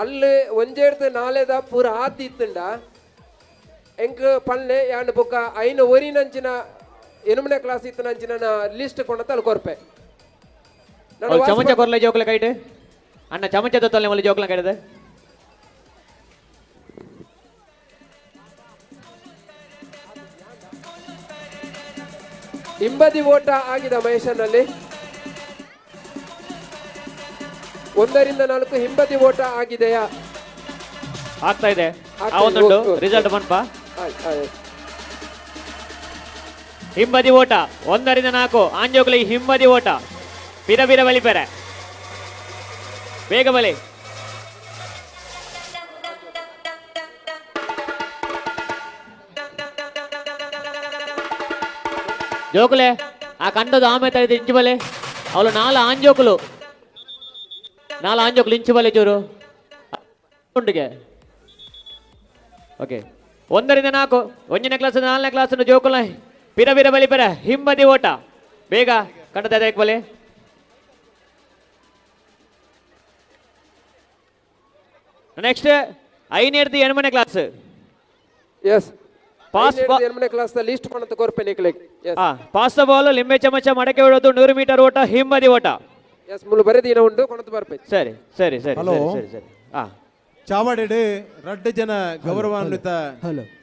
ಅಲ್ಲಿ ಒಂಜೇಡ್ದು ನಾಳೆದ ಪೂರ ಆತಿ ಇತ್ತುಂಡ ಎಂಕ್ ಪಲ್ಲೆ ಯಾನ್ ಬೊಕ್ಕ ಐನ ಒರಿನಂಚಿನ ಎನುಮನೆ ಕ್ಲಾಸ್ ಇತ್ತನಂಚಿನ ಲಿಸ್ಟ್ ಕೊಂಡ ಕೊರ್ಪೆ. ಅವ್ಲು ಚಮಚ ಕೊರ್ಲೆ ಜೋಕ್ಲೆ ಕೈಟ್. ಅಣ್ಣ, ಚಮಚ ತೊತ್ತಲೆ ಮಲ್ಲ ಜೋಕ್ಲ ಕೈಟದ. ಹಿಂಬದಿ ಓಟ ಆಗಿದೆ ಮಹೇಶನಲ್ಲಿ. 1ರಿಂದ 4 ಹಿಂಬದಿ ಓಟ ಆಗಿದೆಯಾ? ಆಗ್ತಾ ಇದೆ. ಆಗ್ತಾ ಆ ಇದೆ, ಒಂದುಂಟು. Okay, okay. Result ಪನ್ಪ. ಆಯ್ತು, ಆಯ್ತು. ಹಿಂಬದಿ ಓಟ 1ರಿಂದ 4. ಆಂಜೋಕ್ಲೆ ಹಿಂಬದಿ ಓಟ ಬಿರ ಬಿರ ಬಲಿಪೆರೆ, ಬೇಗ ಬಲಿ. ಜೋಕುಲೆ, ಆ ಕಂಡದ ಆಮೆ ತರಿದ ಇಂಚು ಬಲೆ. ಅವಳು ನಾಲ್ ಆಂಜೋಕುಲು, ನಾಲ್ ಆಂಜೋಕುಲು ಇಂಚು ಬಲೆ ಚೂರು ಉಂಡುಗೆ. ಓಕೆ, 1ರಿಂದ 4, 1ನೇ ಕ್ಲಾಸ್, 4ನೇ ಕ್ಲಾಸ್ ಜೋಕುಲ ಬಿರ ಬಿರ ಬಲಿ ಪೆರ. ಹಿಂಬದಿ ಓಟ ಬೇಗ ಕಂಡದ ಬಲೆ. ನೆಕ್ಸ್ಟ್ ಐನೇರ್ದು 8ನೇ class. S. Pass. ಎರಡನೇ ಕ್ಲಾಸ್ ಲಿಸ್ಟ್ ಕೊಂಡ ಕೊರ್ಪೆ ನಿಕ್ಲೆಗ್. ಎಸ್. ಪಾಸ್ ಬಾಲ್, ಲಿಂಬೆ ಚಮಚ, ಮಡಕೆ ಹೊಡೋದು, 100 ಮೀಟರ್ ಓಟ, ಹಿಂಬದಿ ಓಟ. ಎಸ್, ಮುಳ್ಳು ಬರೆದಿನ ಉಂಡು, ಕೊಣತು ಬರ್ಪೆ. ಸರಿ ಸರಿ ಸರಿ. ಹಲೋ. ಸರಿ ಸರಿ ಸರಿ. ಚಾವಡಿಡ್ ರಡ್ಡು ಜನ ಗೌರವಾನ್ವಿತ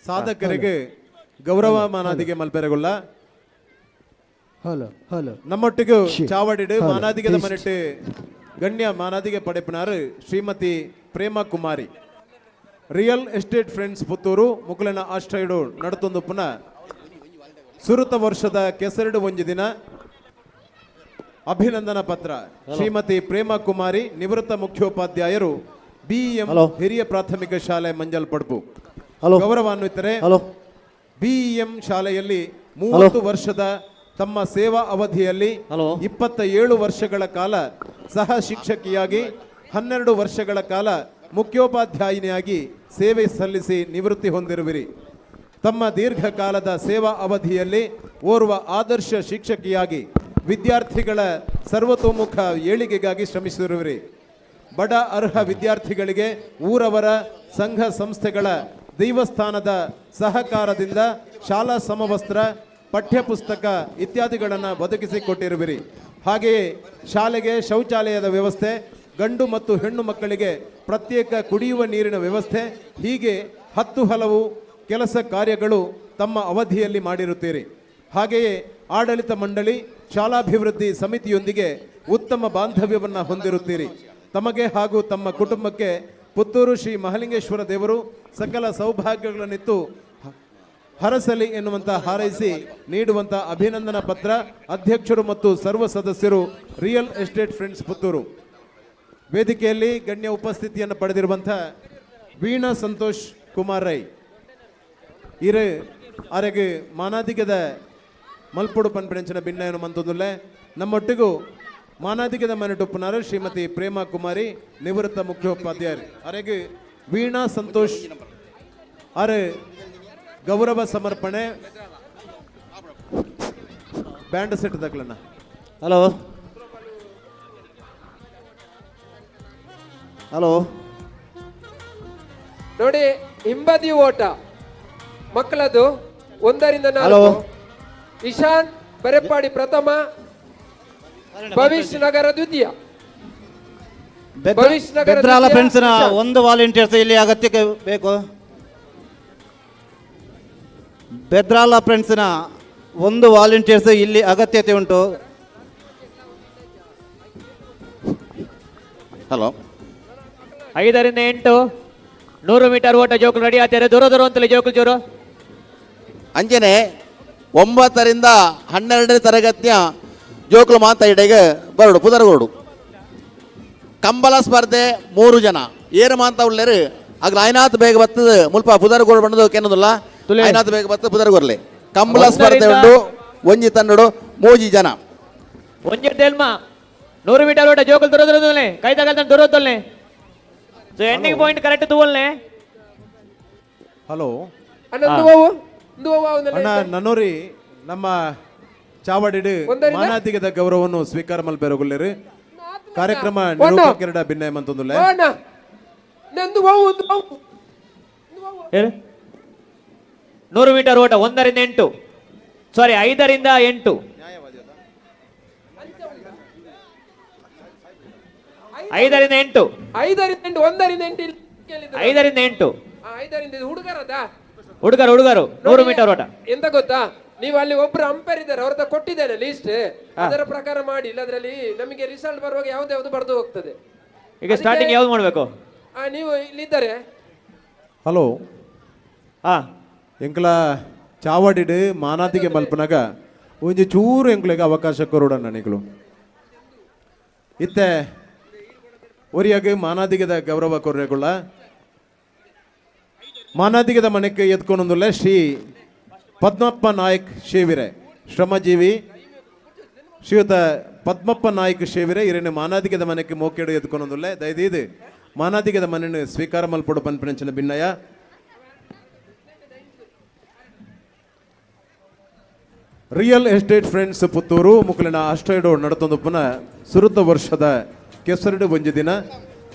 ಸಾಧಕರಿಗೆ ಗೌರವ ಮಾನಾದಿಗೆ ಮಲ್ಪೆರಗುಲ್ಲ. Hello, hello. ನಮ್ಮೊಟ್ಟಿಗೂ she. ಚಾವಡಿಡ್ hello. ಮಾನಾದಿಗೆದ test. ಮನಿಟ್ಟು ಗಣ್ಯ ಮಾನಾದಿಗೆ ಪಡೆಪಿನಾರು ಶ್ರೀಮತಿ ಪ್ರೇಮ ಕುಮಾರಿ, ರಿಯಲ್ ಎಸ್ಟೇಟ್ ಫ್ರೆಂಡ್ಸ್ ಪುತ್ತೂರು ಮುಕುಲನ ಆಶ್ರಯಡು ನಡತೊಂದು ಪುನಃ ಸುರುತ ವರ್ಷದ ಕೆಸರಡು ಒಂಜಿ ದಿನ ಅಭಿನಂದನಾ ಪತ್ರ. ಶ್ರೀಮತಿ ಪ್ರೇಮ ಕುಮಾರಿ, ನಿವೃತ್ತ ಮುಖ್ಯೋಪಾಧ್ಯಾಯರು, ಬಿಎಂ ಹಿರಿಯ ಪ್ರಾಥಮಿಕ ಶಾಲೆ, ಮಂಜಲ್ ಪಡ್ಪು. ಹಲೋ. ಗೌರವಾನ್ವಿತರೆ, ಹಲೋ. ಬಿಇಎಂ ಶಾಲೆಯಲ್ಲಿ 30 ವರ್ಷದ ತಮ್ಮ ಸೇವಾ ಅವಧಿಯಲ್ಲಿ 27 ವರ್ಷಗಳ ಕಾಲ ಸಹ ಶಿಕ್ಷಕಿಯಾಗಿ, 12 ವರ್ಷಗಳ ಕಾಲ ಮುಖ್ಯೋಪಾಧ್ಯಾಯಿನಿಯಾಗಿ ಸೇವೆ ಸಲ್ಲಿಸಿ ನಿವೃತ್ತಿ ಹೊಂದಿರುವಿರಿ. ತಮ್ಮ ದೀರ್ಘಕಾಲದ ಸೇವಾ ಅವಧಿಯಲ್ಲಿ ಓರ್ವ ಆದರ್ಶ ಶಿಕ್ಷಕಿಯಾಗಿ ವಿದ್ಯಾರ್ಥಿಗಳ ಸರ್ವತೋಮುಖ ಏಳಿಗೆಗಾಗಿ ಶ್ರಮಿಸಿರುವಿರಿ. ಬಡ ಅರ್ಹ ವಿದ್ಯಾರ್ಥಿಗಳಿಗೆ ಊರವರ, ಸಂಘ ಸಂಸ್ಥೆಗಳ, ದೇವಸ್ಥಾನದ ಸಹಕಾರದಿಂದ ಶಾಲಾ ಸಮವಸ್ತ್ರ, ಪಠ್ಯಪುಸ್ತಕ ಇತ್ಯಾದಿಗಳನ್ನು ಒದಗಿಸಿಕೊಟ್ಟಿರುವಿರಿ. ಹಾಗೆಯೇ ಶಾಲೆಗೆ ಶೌಚಾಲಯದ ವ್ಯವಸ್ಥೆ, ಗಂಡು ಮತ್ತು ಹೆಣ್ಣು ಮಕ್ಕಳಿಗೆ ಪ್ರತ್ಯೇಕ ಕುಡಿಯುವ ನೀರಿನ ವ್ಯವಸ್ಥೆ, ಹೀಗೆ ಹತ್ತು ಹಲವು ಕೆಲಸ ಕಾರ್ಯಗಳು ತಮ್ಮ ಅವಧಿಯಲ್ಲಿ ಮಾಡಿರುತ್ತೀರಿ. ಹಾಗೆಯೇ ಆಡಳಿತ ಮಂಡಳಿ, ಶಾಲಾಭಿವೃದ್ಧಿ ಸಮಿತಿಯೊಂದಿಗೆ ಉತ್ತಮ ಬಾಂಧವ್ಯವನ್ನು ಹೊಂದಿರುತ್ತೀರಿ. ತಮಗೆ ಹಾಗೂ ತಮ್ಮ ಕುಟುಂಬಕ್ಕೆ ಪುತ್ತೂರು ಶ್ರೀ ಮಹಾಲಿಂಗೇಶ್ವರ ದೇವರು ಸಕಲ ಸೌಭಾಗ್ಯಗಳನ್ನಿತ್ತು ಹರಸಲಿ ಎನ್ನುವಂಥ ಹಾರೈಸಿ ನೀಡುವಂಥ ಅಭಿನಂದನಾ ಪತ್ರ. ಅಧ್ಯಕ್ಷರು ಮತ್ತು ಸರ್ವ ಸದಸ್ಯರು, ರಿಯಲ್ ಎಸ್ಟೇಟ್ ಫ್ರೆಂಡ್ಸ್ ಪುತ್ತೂರು. ವೇದಿಕೆಯಲ್ಲಿ ಗಣ್ಯ ಉಪಸ್ಥಿತಿಯನ್ನು ಪಡೆದಿರುವಂಥ ವೀಣಾ ಸಂತೋಷ್ ಕುಮಾರ್ ರೈ ಇರು ಅರೆಗೆ ಮಾನಾದಿಗದ ಮಲ್ಪುಡು ಪನ್ಪಿಣಂಚಿನ ಭಿನ್ನಯನ್ನು ಮಂತೊಂದುಲ್ಲೆ. ನಮ್ಮೊಟ್ಟಿಗೂ ಮಾನಾದಿಗದ ಮನೆಟುಪ್ಪುನಾರು ಶ್ರೀಮತಿ ಪ್ರೇಮ ಕುಮಾರಿ, ನಿವೃತ್ತ ಮುಖ್ಯೋಪಾಧ್ಯಾಯರು. ಅರೆಗೆ ವೀಣಾ ಸಂತೋಷ್ ಅರೆ ಗೌರವ ಸಮರ್ಪಣೆ. ಬ್ಯಾಂಡ್ ಸೆಟ್ ತಕ್ಲಣ್ಣ. Hello, hello. ನೋಡಿ, ಹಿಂಬದಿ ಓಟ ಮಕ್ಕಳದು 1ರಿಂದ 4. ಇಶಾನ್ ಬರೆಪ್ಪಾಡಿ ಪ್ರಥಮ, ಭವಿಷ್ಯ ನಗರ ದ್ವಿತೀಯ. ಭವಿಷ್ಯ ನಗರ ಬೆದ್ರಾಲ ದ್ವಿತೀಯ, ಫ್ರೆಂಡ್ಸ್ನ ಇಶಾನ್. ಒಂದು ವಾಲಂಟಿಯರ್ಸ್ ಇಲ್ಲಿ ಅಗತ್ಯಕ್ಕೆ ಬೇಕು. ಬೆದ್ರಾಲ ಫ್ರೆಂಡ್ಸ್ನ ಒಂದು ವಾಲಂಟಿಯರ್ಸ್ ಇಲ್ಲಿ ಅಗತ್ಯತೆ ಉಂಟು. ಹಲೋ. 5 ರಿಂದ 8 100 ಮೀಟರ್ ಓಟ ಜೋಕುಲು ರೆಡಿ ಆತಾರೆ. ದೂರ ದೂರ ಅಂತಲೇ ಜೋಕುಲು ಜೋರು. ಅಂಚನೆ 9ರಿಂದ 12ನೇ ತರಗತಿಯ ಜೋಕುಲು ಮಾತ ಇಡೆಗೆ ಬರಡು ಪುದರ್ಗೋಡು. ಕಂಬಳ ಸ್ಪರ್ಧೆ ಮೂರು ಜನ ಏರು ಮಾಂತ ಉಳ್ಳೇರು ಅಗ್ಲ ಐನಾತ್ ಬೇಗ ಬತ್ತದ ಮುಲ್ಪ ಪುದರ್ಗೋಡು ಬಂದದು ಕೆನ್ನದಿಲ್ಲ. ಐನಾತ್ ಬೇಗ ಬತ್ತದ ಪುದರ್ಗೋರ್ಲೆ. ಕಂಬಳ ಸ್ಪರ್ಧೆ ಉಂಡು ಒಂಜಿ ತನ್ನಡು ಮೂಜಿ ಜನ. ಒಂಜಿ ತೆಲ್ಮ 100 ಮೀಟರ್ ಓಟ ಜೋಕುಲು ದೂರ ದೂರ ಕೈದಾಗ ದೂರ ತೊಲ್ನೆ. So ending point correct ತೂವಲ್ನೆ. Hello. ಅಣ್ಣ, ಒಂದು ಒಂದು. ಅಣ್ಣ, ನನೋರಿ ನಮ್ಮ ಚಾವಡಿಡು ಮಾನಾದಿಗದ ಗೌರವವನ್ನು ಸ್ವೀಕಾರ ಮಲ್ಪೆರಗುಲ್ಲೇರು. ಕಾರ್ಯಕ್ರಮ ನಿರೂಪಕರಡ ಭಿನ್ನಯ ಮಂತೊಂದುಲ್ಲೆ. ಅಣ್ಣ, ನಂದು ಒಂದು. ಹೇಳು. 100 ಮೀಟರ್ ಓಟ 1ರಿಂದ 8, ಸಾರಿ, 5ರಿಂದ 8. 5ರಿಂದ 8. 5ರಿಂದ 8, 1ರಿಂದ 8 ಇಲ್ಲಿ ಕೇಳಿದ್ರು. 5ರಿಂದ 8. ಆ, 5ರಿಂದ ಇದು ಹುಡುಗರದಾ? ಹುಡುಗರು, ಹುಡುಗರು, 100 ಮೀಟರ್ ಓಟ. ಎಂತ ಗೊತ್ತಾ, ನೀವು ಅಲ್ಲಿ ಒಬ್ರು ಅಂಪೇರ್ ಇದ್ದಾರೆ, ಅವ್ರ ಹತ್ರ ಕೊಟ್ಟಿದ್ದೇನೆ ಲಿಸ್ಟ್. ಅದರ ಪ್ರಕಾರ ಮಾಡಿ. ಇಲ್ಲದ್ರಲ್ಲಿ ನಮಗೆ ರಿಸಲ್ಟ್ ಬರುವಾಗ ಯಾವ್ದು ಯಾವ್ದು ಬರೆದು ಹೋಗ್ತದೆ. ಈಗ ಸ್ಟಾರ್ಟಿಂಗ್ ಯಾವ್ದು ಮಾಡಬೇಕು? ನೀವು ಇಲ್ಲಿದ್ದಾರೆ. ಹಲೋ. ಹಾ. ಎಂಕಲ ಚಾವಡಿಡು ಮಾನಾದಿಗೆ ಮಲ್ಪನಾಗ ಒಂಜಿ ಚೂರು ಎಂಕ್ಲೆಗ್ ಅವಕಾಶ ಕೊರೋಡ ನಿಕುಲು. ಇತ್ತೆ ಒರಿಯಾಗ ಮಾನಾದಿಗದ ಗೌರವ ಕೊರ್ರೆಗುಳ್ಳ. ಮಾನಾದಿಗದ ಮನೆಗೆ ಎತ್ಕೊಂಡೊಂದುಲ್ಲ ಶ್ರೀ ಪದ್ಮಪ್ಪ ನಾಯಕ್ ಶೇವಿರೆ, ಶ್ರಮಜೀವಿ ಶ್ರೀಯುತ ಪದ್ಮಪ್ಪ ನಾಯಕ್ ಶೇವಿರೆ ಇರನೆ ಮಾನಾದಿಗದ ಮನೆಗೆ ಮೋಕೆಡು ಎತ್ಕೊಂಡೊಂದುಲ್ಲ. ದಯದೀದು ಮಾನಾದಿಗದ ಮನೆಯನ್ನು ಸ್ವೀಕಾರ ಮಲ್ಪೊಡು ಪನ್ಪಿನಂಚಿನ ಭಿನ್ನಯ. Real estate friends Puttur ಮುಕುಲಿನ ಅಷ್ಟೈಡೋ ನಡತೊಂದು ಪುನಃ ಸುರುತ ವರ್ಷದ ಕೆಸರಡು ಒಂಜಿ ದಿನ.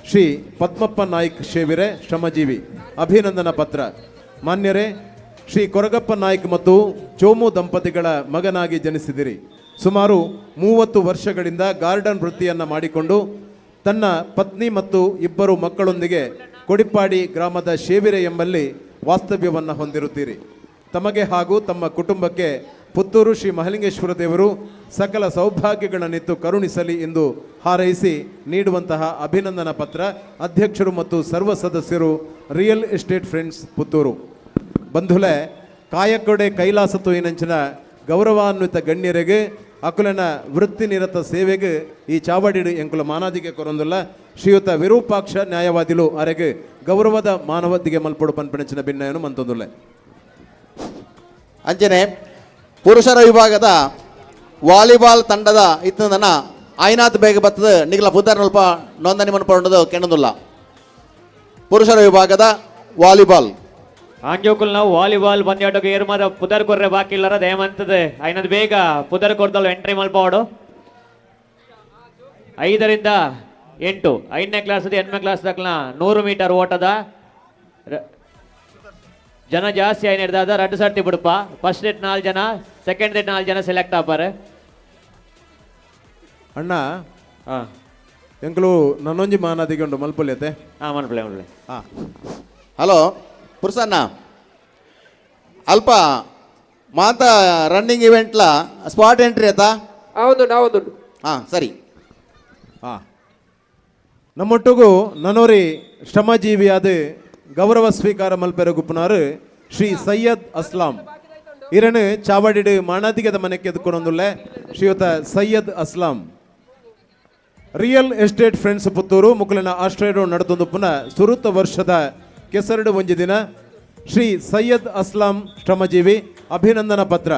ಶ್ರೀ ಪದ್ಮಪ್ಪ ನಾಯ್ಕ್ ಶೇವಿರೆ ಶ್ರಮಜೀವಿ ಅಭಿನಂದನಾ ಪತ್ರ. ಮಾನ್ಯರೇ, ಶ್ರೀ ಕೊರಗಪ್ಪ ನಾಯ್ಕ್ ಮತ್ತು ಚೋಮು ದಂಪತಿಗಳ ಮಗನಾಗಿ ಜನಿಸಿದಿರಿ. ಸುಮಾರು 30 ವರ್ಷಗಳಿಂದ ಗಾರ್ಡನ್ ವೃತ್ತಿಯನ್ನು ಮಾಡಿಕೊಂಡು ತನ್ನ ಪತ್ನಿ ಮತ್ತು ಇಬ್ಬರು ಮಕ್ಕಳೊಂದಿಗೆ ಕೊಡಿಪಾಡಿ ಗ್ರಾಮದ ಶೇವಿರೆ ಎಂಬಲ್ಲಿ ವಾಸ್ತವ್ಯವನ್ನು ಹೊಂದಿರುತ್ತೀರಿ. ತಮಗೆ ಹಾಗೂ ತಮ್ಮ ಕುಟುಂಬಕ್ಕೆ ಪುತ್ತೂರು ಶ್ರೀ ಮಹಲಿಂಗೇಶ್ವರ ದೇವರು ಸಕಲ ಸೌಭಾಗ್ಯಗಳನ್ನಿತ್ತು ಕರುಣಿಸಲಿ ಎಂದು ಹಾರೈಸಿ ನೀಡುವಂತಹ ಅಭಿನಂದನಾ ಪತ್ರ. ಅಧ್ಯಕ್ಷರು ಮತ್ತು ಸರ್ವ ಸದಸ್ಯರು, real estate friends Puttur. ಬಂಧುಲೆ, ಕಾಯಕೊಡೆ Kailasa ತೋಯಿನಂಚಿನ ಗೌರವಾನ್ವಿತ ಗಣ್ಯರಿಗೆ ಅಕುಲನ ವೃತ್ತಿನಿರತ ಸೇವೆಗೆ ಈ ಚಾವಡಿಡು ಎಂಕುಲ ಮಾನಾದಿಗೆ ಕೊರೊಂದುಲ್ಲ. ಶ್ರೀಯುತ ವಿರೂಪಾಕ್ಷ ನ್ಯಾಯವಾದಿಲು ಅರೆಗೆ ಗೌರವದ ಮಾನವದಿಗೆ ಮಲ್ಪೊಡು ಪನ್ಪಿನಂಚಿನ ಭಿನ್ನಯನು ಮಂತೊಂದುಲ್ಲೆ. ಅಂಚನೆ ಪುರುಷರ ವಿಭಾಗದ ವಾಲಿಬಾಲ್ ತಂಡದ ಇತ್ತಂದನ ಐನಾಥ್ ಬೇಗ ಬತ್ತದ ನಿಗಲ ಪುದರ್ನಲ್ಪ ನೋಂದಣಿ ಮನ್ಪೊಂಡದು ಕೆಣದುಲ್ಲ. ಪುರುಷರ ವಿಭಾಗದ ವಾಲಿಬಾಲ್. ಆಂಜೋಕುಲ್ ನಾವು ವಾಲಿಬಾಲ್ ಪಂದ್ಯಾಟಕ್ಕೆ ಏರ್ಮಾದ ಪುದರ್ ಕೊರ್ರೆ ಬಾಕಿ ಇಲ್ಲರ ದಯಮಂತದೆ ಐನದ್ ಬೇಗ ಪುದರ್ ಕೊರ್ದಲ್ ಎಂಟ್ರಿ ಮಲ್ಪವಾಡು. 5ರಿಂದ 8, 5ನೇ ಕ್ಲಾಸ್ 8ನೇ ಕ್ಲಾಸ್ ದಕ್ಲ 100 ಮೀಟರ್ ಓಟದ ಜನ ಜಾಸ್ತಿ ಆಯ್ನ ರಡ್ಡು ಸರ್ತಿ ಬಿಡಪ್ಪ. ಫಸ್ಟ್ ಡೇಟ್ ನಾಲ್ಕು ಜನ, ಸೆಕೆಂಡ್ ಡೇಟ್ ನಾಲ್ಕು ಜನ ಸೆಲೆಕ್ಟ್ ಆಪಾರೆ. ಅಣ್ಣ, ಎಂಕುಲು ನನ್ನೊಂಜಿ ಮಾನಾದಿಗೆ ಉಂಡು ಮಲ್ಪೊಲಿಯತ್ತೆ. ಹಾ, ಮನ್ಪಲೆ ಮನ್ಪಲೆ. ಹಾ. ಹಲೋ ಪುರುಷಣ್ಣ, ಅಲ್ಪ ಮಾತ ರನ್ನಿಂಗ್ ಇವೆಂಟ್ಲ ಸ್ಪಾಟ್ ಎಂಟ್ರಿ ಆಯ್ತಾ? ಒಂದುಂಟು, ಒಂದುಂಟು. ಹಾಂ, ಸರಿ. ಹಾ, ನಮ್ಮೊಟ್ಟಿಗೂ ನನೋರಿ ಶ್ರಮಜೀವಿಯಾದ ಗೌರವ ಸ್ವೀಕಾರ ಮಲ್ಪೆರ ಗುಪ್ಪನಾರು ಶ್ರೀ ಸೈಯದ್ ಅಸ್ಲಾಂ ಇರನು ಚಾವಡಿಡು ಮಾಣಾದಿಗದ ಮನೆಗೆ ಎದ್ಕೊಂಡೊಂದುಲ್ಲೆ. ಶ್ರೀಯುತ Syed Assam, real estate friends Puttur ಮುಕುಲಿನ ಆಶ್ರಯಡು ನಡೆದೊಂದು ಪುನಃ ಸುರುತ ವರ್ಷದ ಕೆಸರಡು ಒಂಜಿ ದಿನ. ಶ್ರೀ ಸೈಯದ್ ಅಸ್ಲಾಂ ಶ್ರಮಜೀವಿ ಅಭಿನಂದನಾ ಪತ್ರ.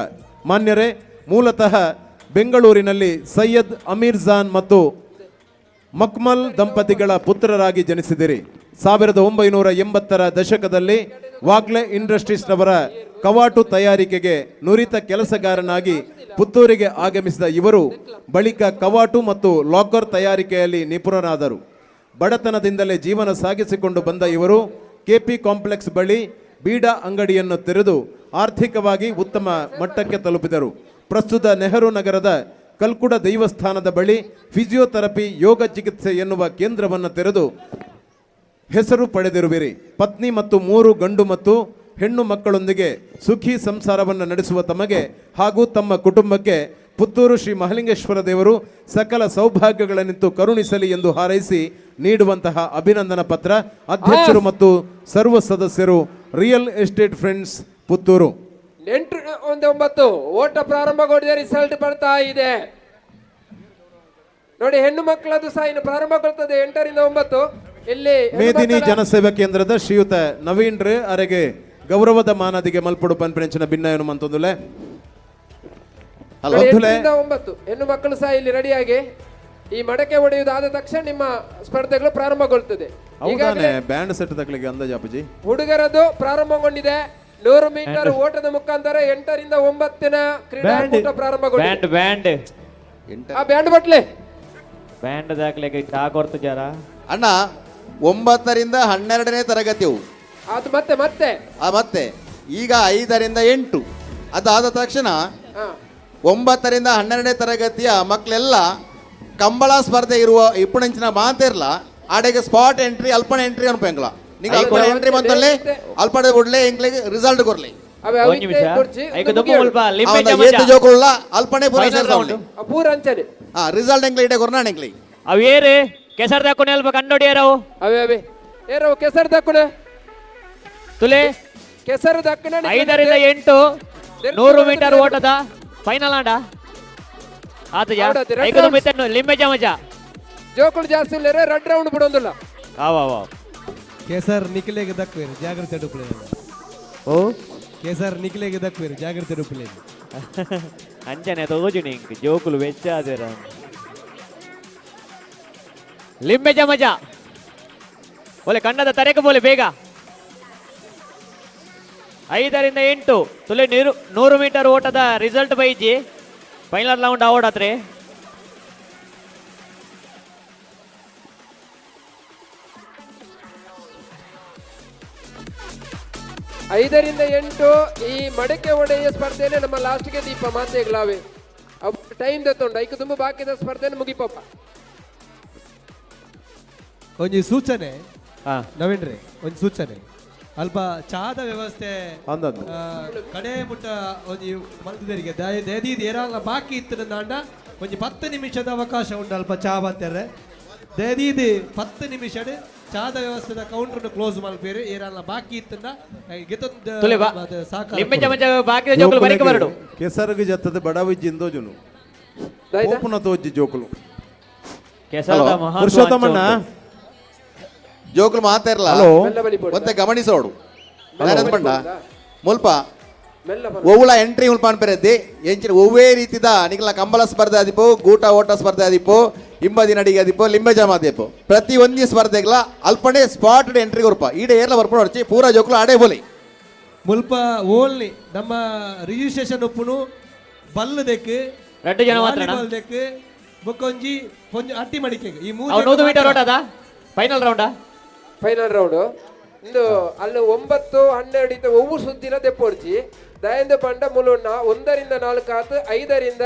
ಮಾನ್ಯರೇ, ಮೂಲತಃ ಬೆಂಗಳೂರಿನಲ್ಲಿ ಸೈಯದ್ ಅಮೀರ್ ಜಾನ್ ಮತ್ತು ಮಕ್ಮಲ್ ದಂಪತಿಗಳ ಪುತ್ರರಾಗಿ ಜನಿಸಿದಿರಿ. 1980ರ ದಶಕದಲ್ಲಿ ವಾಗ್ಲೆ ಇಂಡಸ್ಟ್ರೀಸ್ನವರ ಕವಾಟು ತಯಾರಿಕೆಗೆ ನುರಿತ ಕೆಲಸಗಾರನಾಗಿ ಪುತ್ತೂರಿಗೆ ಆಗಮಿಸಿದ ಇವರು ಬಳಿಕ ಕವಾಟು ಮತ್ತು ಲಾಕರ್ ತಯಾರಿಕೆಯಲ್ಲಿ ನಿಪುಣರಾದರು. ಬಡತನದಿಂದಲೇ ಜೀವನ ಸಾಗಿಸಿಕೊಂಡು ಬಂದ ಇವರು ಕೆಪಿ ಕಾಂಪ್ಲೆಕ್ಸ್ ಬಳಿ ಬೀಡ ಅಂಗಡಿಯನ್ನು ತೆರೆದು ಆರ್ಥಿಕವಾಗಿ ಉತ್ತಮ ಮಟ್ಟಕ್ಕೆ ತಲುಪಿದರು. ಪ್ರಸ್ತುತ ನೆಹರು ನಗರದ ಕಲ್ಕುಡ ದೇವಸ್ಥಾನದ ಬಳಿ ಫಿಸಿಯೋಥೆರಪಿ ಯೋಗ ಚಿಕಿತ್ಸೆ ಎನ್ನುವ ಕೇಂದ್ರವನ್ನು ತೆರೆದು ಹೆಸರು ಪಡೆದಿರುವಿರಿ. ಪತ್ನಿ ಮತ್ತು ಮೂರು ಗಂಡು ಮತ್ತು ಹೆಣ್ಣು ಮಕ್ಕಳೊಂದಿಗೆ ಸುಖಿ ಸಂಸಾರವನ್ನು ನಡೆಸುವ ತಮಗೆ ಹಾಗೂ ತಮ್ಮ ಕುಟುಂಬಕ್ಕೆ Puttur Shri Mahalingeshwara ದೇವರು ಸಕಲ ಸೌಭಾಗ್ಯಗಳನ್ನಿತ್ತು ಕರುಣಿಸಲಿ ಎಂದು ಹಾರೈಸಿ ನೀಡುವಂತಹ ಅಭಿನಂದನಾ ಪತ್ರ. ಅಧ್ಯಕ್ಷರು ಮತ್ತು ಸರ್ವ ಸದಸ್ಯರು, real estate friends Puttur. 8 1 9 ಓಟ ಪ್ರಾರಂಭಗೊಂಡಿದೆ, ರಿಸಲ್ಟ್ ಬರ್ತಾ ಇದೆ ನೋಡಿ. ಹೆಣ್ಣು ಮಕ್ಕಳದ್ದು ಸಹ ಇನ್ನು ಪ್ರಾರಂಭಗೊಳ್ತದೆ 8ರಿಂದ 9 ಇಲ್ಲಿ ಹೆಣ್ಣು ಮೇದಿನಿ ಮಕ್ಕಳ- ಜನಸೇವಾ ಕೇಂದ್ರದ ಶ್ರೀಯುತ ನವೀನ್ ರೇ ಅರೆಗೆ ಗೌರವದ ಮಾನದಿಗೆ ಮಲ್ಪಡು ಪನ್ಪೆಂಚಿನ ಭಿನ್ನಯನು ಮಂತೊಂದುಲೆ. ನೋಡಿ, 8ರಿಂದ 9 ಹೆಣ್ಣು ಮಕ್ಕಳು ಸಹ ಇಲ್ಲಿ ರೆಡಿಯಾಗಿ ಈ ಮಡಕೆ ಒಡೆಯುವುದಾದ ತಕ್ಷಣ ನಿಮ್ಮ ಸ್ಪರ್ಧೆಗಳು ಪ್ರಾರಂಭಗೊಳ್ತದೆ. ಹೌದಾನೆ. ಈಗಾಗಲೇ ಬ್ಯಾಂಡ್ ಸೆಟ್ ತಕ್ಕಲಿಗೆ ಅಂದಾಜಾಪಜಿ. ಹುಡುಗರದ್ದು ಪ್ರಾರಂಭಗೊಂಡಿದೆ. 100 ಮೀಟರ್ ಓಟದ ಮುಖಾಂತರ 8ರಿಂದ 9ನ ಕ್ರೀಡಾಕೂಟ ಪ್ರಾರಂಭಗೊಂಡಿದೆ. ಬ್ಯಾಂಡ್ ಬ್ಯಾಂಡ್ ಆ ಬ್ಯಾಂಡ್ ಬಟ್ಲೆ. ಬ್ಯಾಂಡ್ ದಾಖಲೆಗೆ ಚಾ ಕೊಡ್ತು ಜರ. ಅಣ್ಣ, 9ರಿಂದ 12ನೇ ತರಗತಿಯು. ಅದು ಮತ್ತೆ ಮತ್ತೆ ಮತ್ತೆ ಈಗ 5ರಿಂದ 8 ಅದಾದ ತಕ್ಷಣ 9ರಿಂದ 12ನೇ ತರಗತಿಯ ಮಕ್ಕಳೆಲ್ಲ ಕಂಬಳ ಸ್ಪರ್ಧೆ ಇರುವ ಇಪ್ಪಣಂಚಿನ ಮಾತಿರ್ಲ ಆಡೆಗೆ ಸ್ಪಾಟ್ ಎಂಟ್ರಿ, ಅಲ್ಪಣ ಎಂಟ್ರಿ ಅನ್ಪಂಗ್ಲ. ನಿಂಗೆ ಅಲ್ಪಣ ಎಂಟ್ರಿ ಬಂತಲ್ಲಿ ಅಲ್ಪಣ ಕೊಡ್ಲಿ, ಎಂಗ್ಲಿಗೆ ರಿಸಲ್ಟ್ ಕೊಡ್ಲಿ. ಅವೇ ಒಂದ್ ನಿಮಿಷ. ಕೊಡ್ಚಿ, ಐಕ ದೊಬ್ಬ ಮುಲ್ಪ ಲಿಂಬೆ ಅವನ ಚಮಚ. ಏತು ಜೋಕುಳ್ಳ ಅಲ್ಪಣೆ ಪೂರ Final ಸೇರ್ಸವಲ್ಲಿ. round. ಪೂರ ಅಂಚನೆ. ಹಾ, ರಿಸಲ್ಟ್ ಎಂಗ್ಲಿ ಇಡೆ ಕೊರ್ನಾಣ ಎಂಗ್ಲಿ. ಅವು ಏರು ಕೆಸರು ದಾಕೊಂಡು ಅಲ್ಪ ಕಂಡೊಡಿಯರವು. ಅವೇ ಅವೇ ಏರವು ಕೆಸರು ದಕ್ಕುಣ. ತುಲೆ. ಕೆಸರು ದಕ್ಕುಣ. 5ರಿಂದ 8 100 ಮೀಟರ್ ಓಟದ ಫೈನಲ್ ಆಂಡ ಆತ. ಹೌದಾ, red ಐಕ round. ಮಿತ್ತನ್ನು ಲಿಂಬೆ ಚಮಚ. ಜೋಕುಳು ಜಾಸ್ತಿ ಇಲ್ಲ, ರೆಡ್ ರೌಂಡ್ ಬಿಡೋದಿಲ್ಲ. ಅವ ಅವ. ಕೇಸರ್ ನಿಖಿಲೆಗೆ ದಕ್ವೇರು, ಜಾಗ್ರತೆ ಡುಪ್ಲೆ. ಓ. ಕೇಸರ್ ನಿಖಿಲೆಗೆ ದಕ್ವೇರು, ಜಾಗ್ರತೆ ಡುಪ್ಲೆ. ಅಂಚನೆ ತೋಜುನಿ ಇಂಕ್ ಜೋಕುಲು ವೆಚ್ಚ ಆದಿರ. ಲಿಂಬೆ ಚಮಚ ಒಲೆ ಕಣ್ಣದ ತರೆಕ ಬೋಲೆ ಬೇಗ. 5ರಿಂದ 8 ತುಲೆ ನೀರು 100 ಮೀಟರ್ ಓಟದ ರಿಸಲ್ಟ್ ಬೈಜಿ, ಫೈನಲ್ ರೌಂಡ್ ಆವಡತ್ರೆ. 5ರಿಂದ 8 ಈ ಮಡಕೆ ಒಡೆಯ ಸ್ಪರ್ಧೆನೆ ನಮ್ಮ ಲಾಸ್ಟ್ಗೆ ದೀಪ ಮಾತೆಗ್ಲಾವೆ. ಅವು ಟೈಮ್ ದತ್ತುಂಡು, ಐಕ್ ತುಂಬ ಬಾಕಿದ ಸ್ಪರ್ಧೆನೆ ಮುಗಿಪಪ್ಪ. ಒಂಜಿ ಸೂಚನೆ ನವೀನ್ ರೇ, ಒಂಜಿ ಸೂಚನೆ. ಅಲ್ಪ ಚಾದ ವ್ಯವಸ್ಥೆ ಅಂದದ್ದು. ಕಡೆ ಮುಟ್ಟ ಒಂಜಿ ಮಲ್ತದರಿಗೆ ದಯದೀದ್ ಏರಾಲ ಬಾಕಿ ಇತ್ತು ನಾಂಡ ಒಂಜಿ 10 ನಿಮಿಷದ ಅವಕಾಶ ಉಂಟು. ಅಲ್ಪ ಚಾ ಬತ್ತೆರ್ರೆ ದಯದೀದ್ 10 ನಿಮಿಷಡ್ ಚಾದ ವ್ಯವಸ್ಥೆದ ಕೌಂಟರ್ ಕ್ಲೋಸ್ ಮಲ್ಪೇರು. ಏರಾಲ ಬಾಕಿ ಇತ್ತಂದ ಗೆತೊಂದು ತುಲೆ ಬಾ. ಅದು ಸಾಕಾರ ಲಿಂಬೆ ಚಮಚ ಬಾಕಿ ಜೋಕುಲು ಬರಿಕ ಬರಡು. ಕೆಸರುಗೆ ಜತ್ತದ ಬಡವಿಜ್ಜಿಂದೋ ಜುನು ದಾಯ್ತಾ? ಓಪನ ತೋಜಿ ಜೋಕುಲು. ಕೆಸರದ ಮಹತ್ವ ಪುರುಷೋತ್ತಮಣ್ಣ. ಅಂಚ ಉಂಟು. ಜೋಕುಲು ಮಾತಾರ್ಲ. ಹಲೋ. ಮೆಲ್ಲ ಬಲಿ ಪೋಡು. ಒಂತೆ ಗಮನಿಸೋಡು ನಾನಂದ್ ಬಣ್ಣ ಮುಲ್ಪ ಮೆಲ್ಲ ಬಲ. ಒವ್ವುಳ ಎಂಟ್ರಿ ಮುಲ್ಪ ಅನ್ಪೆರದ್ದಿ ಎಂಚಿನ ಒವ್ವೇ ರೀತಿದ ನಿಗಲ ಕಂಬಳ ಸ್ಪರ್ಧೆ ಆದಿಪ್ಪು, ಗೂಟ ಓಟ ಸ್ಪರ್ಧೆ ಆದಿಪ್ಪು, ಇಂಬದಿ ನಡಿಗೆ ಆದಿಪ್ಪು, ಲಿಂಬೆ ಜಮ ಆದಿಪ್ಪು, ಪ್ರತಿ ಒಂಜಿ ಸ್ಪರ್ಧೆಗ್ಲ ಅಲ್ಪಣೆ ಸ್ಪಾಟ್ ಎಂಟ್ರಿ ಕೊರ್ಪ. ಈಡೆ ಏರ್ಲ ಬರ್ಪಣ ಹೊರ್ಚಿ, ಪೂರ ಜೋಕುಲು ಆಡೇ ಬೋಲಿ. ಮುಲ್ಪ ಓನ್ಲಿ ನಮ್ಮ ರಿಜಿಸ್ಟ್ರೇಷನ್ ಉಪ್ಪುನು ಬಲ್ಲು ದೆಕ್ ರಡ್ಡು ಜನ ಮಾತ್ರನಾ? ವಾಲಿಬಾಲ್ ದೆಕ್ ಬೊಕ್ಕೊಂಜಿ ಪೊಂಜಿ ಅಟ್ಟಿ ಮಡಿಕೆ ಈ ಮೂರು ಅವು 100 ಮೀಟರ್ ಓಟದ ಫೈನಲ್ ರೌಂಡಾ? ಫೈನಲ್ ರೌಂಡ್ ಇಂದು ಅಲ್ಲಿ 9 12 ಇತ್ತ ಒವ್ವು ಸುದ್ದಿನ ದೆಪ್ಪೊಡ್ಚಿ. ದಯಂದ ಪಂಡ ಮುಲುಣ್ಣ 1ರಿಂದ 4 ಆತು, 5ರಿಂದ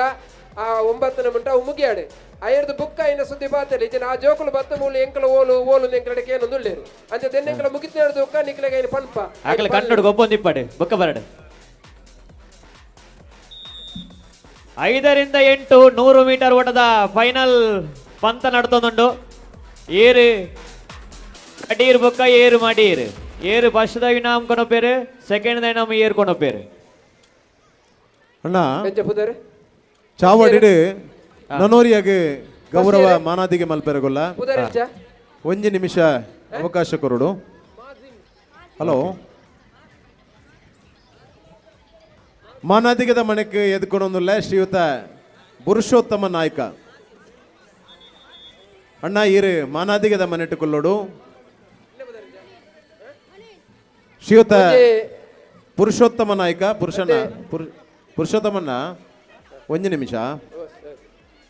ಆ 9ನ ಮುಂಟ ಅವು ಮುಗಿಯಾಡು. ಐರ್ದು ಬುಕ್ಕ ಇನ್ನ ಸುದ್ದಿ ಬಾತಲಿ ಇಜ್ಜಿನ ಆ ಜೋಕುಲು ಬತ್ತ ಮೂಲು ಎಂಕಲ ಓಲು ಓಲು ಎಂಕಲಡೆ ಏನೊಂದು ಉಳ್ಳೇರು ಅಂಚ ದೆನ್ನೆಂಕಲ ಮುಗಿತ ದುಕ್ಕ ನಿಕ್ಲೆಗೆ ಐನ ಪನ್ಪ. ಆಕಲೆ ಕಣ್ಣುಡು ಗೊಬ್ಬೊಂದು ಇಪ್ಪಡು ಬೊಕ್ಕ ಬರಡು. 5ರಿಂದ 8 100 ಮೀಟರ್ ಓಟದ ಫೈನಲ್ ಪಂತ ನಡ್ತೊಂದುಂಡು. ಏರು ಕಡೀರ್ ಬೊಕ್ಕ ಏರು ಮಡೀರ್. ಏರು ಫಸ್ಟ್ the ಇನಾಮ್ ಕೊನೊಪೇರು, second the ಇನಾಮ್ ಏರು ಕೊನೊಪೇರು. ಅಣ್ಣ. ಎಂಚ ಪುದರ್? ಚಾವಡಿಡು ನನೋರಿಯಾಗೆ ಗೌರವ ಮಾನಾದಿಗೆ ಮಲ್ಪೆರಗೊಲ್ಲ. ಪುದರ್ ಎಂಚ? ಒಂಜಿ ನಿಮಿಷ ಅವಕಾಶ ಕೊರಡು. ಹಲೋ, ಮಾನಾದಿಗದ ಮಣಕ್ಕೆ ಎದ್ಕೊಳೊಂದುಲ್ಲ ಶ್ರೀಯುತ ಪುರುಷೋತ್ತಮ ನಾಯ್ಕ ಅಣ್ಣ ಈರು ಮಾನಾದಿಗದ ಮನೆಟ್ಟುಕೊಳ್ಳೋಡು. ಶ್ರೀಯುತ ಪುರುಷೋತ್ತಮ ನಾಯ್ಕ ಪುರುಷನ ಪುರುಷೋತ್ತಮಣ್ಣ ಒಂಜಿ ನಿಮಿಷ.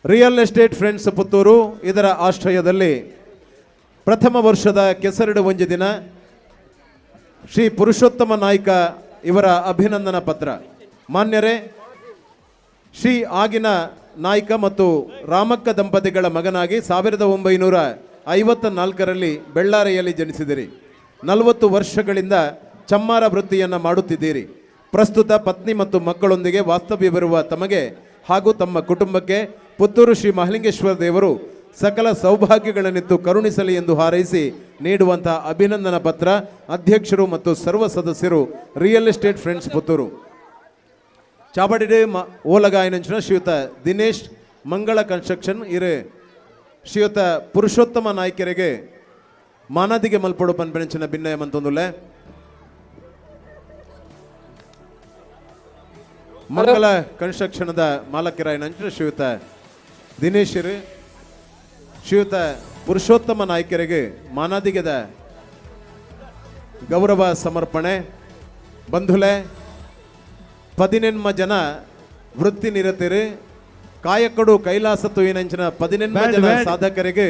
Real estate friends Puttur ಇದರ ಆಶ್ರಯದಲ್ಲಿ ಪ್ರಥಮ ವರ್ಷದ ಕೆಸರಿಡು ಒಂಜಿ ದಿನ ಶ್ರೀ ಪುರುಷೋತ್ತಮ ನಾಯ್ಕ ಇವರ ಅಭಿನಂದನಾ ಪತ್ರ. ಮಾನ್ಯರೇ, ಶ್ರೀ ಆಗಿನ ನಾಯ್ಕ ಮತ್ತು ರಾಮಕ್ಕ ದಂಪತಿಗಳ ಮಗನಾಗಿ 1954ರಲ್ಲಿ ಬೆಳ್ಳಾರೆಯಲ್ಲಿ ಜನಿಸಿದಿರಿ. 40 ವರ್ಷಗಳಿಂದ ಚಮ್ಮಾರ ವೃತ್ತಿಯನ್ನು ಮಾಡುತ್ತಿದ್ದೀರಿ. ಪ್ರಸ್ತುತ ಪತ್ನಿ ಮತ್ತು ಮಕ್ಕಳೊಂದಿಗೆ ವಾಸ್ತವ್ಯವಿರುವ ತಮಗೆ ಹಾಗೂ ತಮ್ಮ ಕುಟುಂಬಕ್ಕೆ ಪುತ್ತೂರು ಶ್ರೀ ಮಹಾಲಿಂಗೇಶ್ವರ ದೇವರು ಸಕಲ ಸೌಭಾಗ್ಯಗಳನ್ನಿತ್ತು ಕರುಣಿಸಲಿ ಎಂದು ಹಾರೈಸಿ ನೀಡುವಂತಹ ಅಭಿನಂದನಾ ಪತ್ರ ಅಧ್ಯಕ್ಷರು ಮತ್ತು ಸರ್ವ ಸದಸ್ಯರು, ರಿಯಲ್ ಎಸ್ಟೇಟ್ ಫ್ರೆಂಡ್ಸ್ ಪುತ್ತೂರು. ಚಾಬಡಿಡೆ ಓಲಗಾಯನಂಚಿನ ಶ್ರೀಯುತ ದಿನೇಶ್, ಮಂಗಳ ಕನ್ಸ್ಟ್ರಕ್ಷನ್ ಇರೆ ಶ್ರೀಯುತ ಪುರುಷೋತ್ತಮ ನಾಯ್ಕರಿಗೆ ಮಾನಾದಿಗೆ ಮಲ್ಪಡು ಪನ್ಪೆಣಚಿನ ಭಿನ್ನಯ ಮಂತೊಂದುಲ್ಲೆ. ಮಂಗಲ ಕನ್ಸ್ಟ್ರಕ್ಷನ್ದ ಮಾಲಕರಾಯನಂಚಿನ ಶ್ರೀಯುತ ದಿನೇಶರು ಶ್ರೀಯುತ ಪುರುಷೋತ್ತಮ ನಾಯ್ಕರಿಗೆ ಮಾನಾದಿಗೆದ ಗೌರವ ಸಮರ್ಪಣೆ. ಬಂಧುಲೆ, 18 ಜನ ವೃತ್ತಿ ನಿರತರು, ಕಾಯಕಡು ಕೈಲಾಸ ತುಯಿನಂಚಿನ 18 ಬ್ಯಾಂಡ್, ಜನ ಬ್ಯಾಂಡ್. ಸಾಧಕರಿಗೆ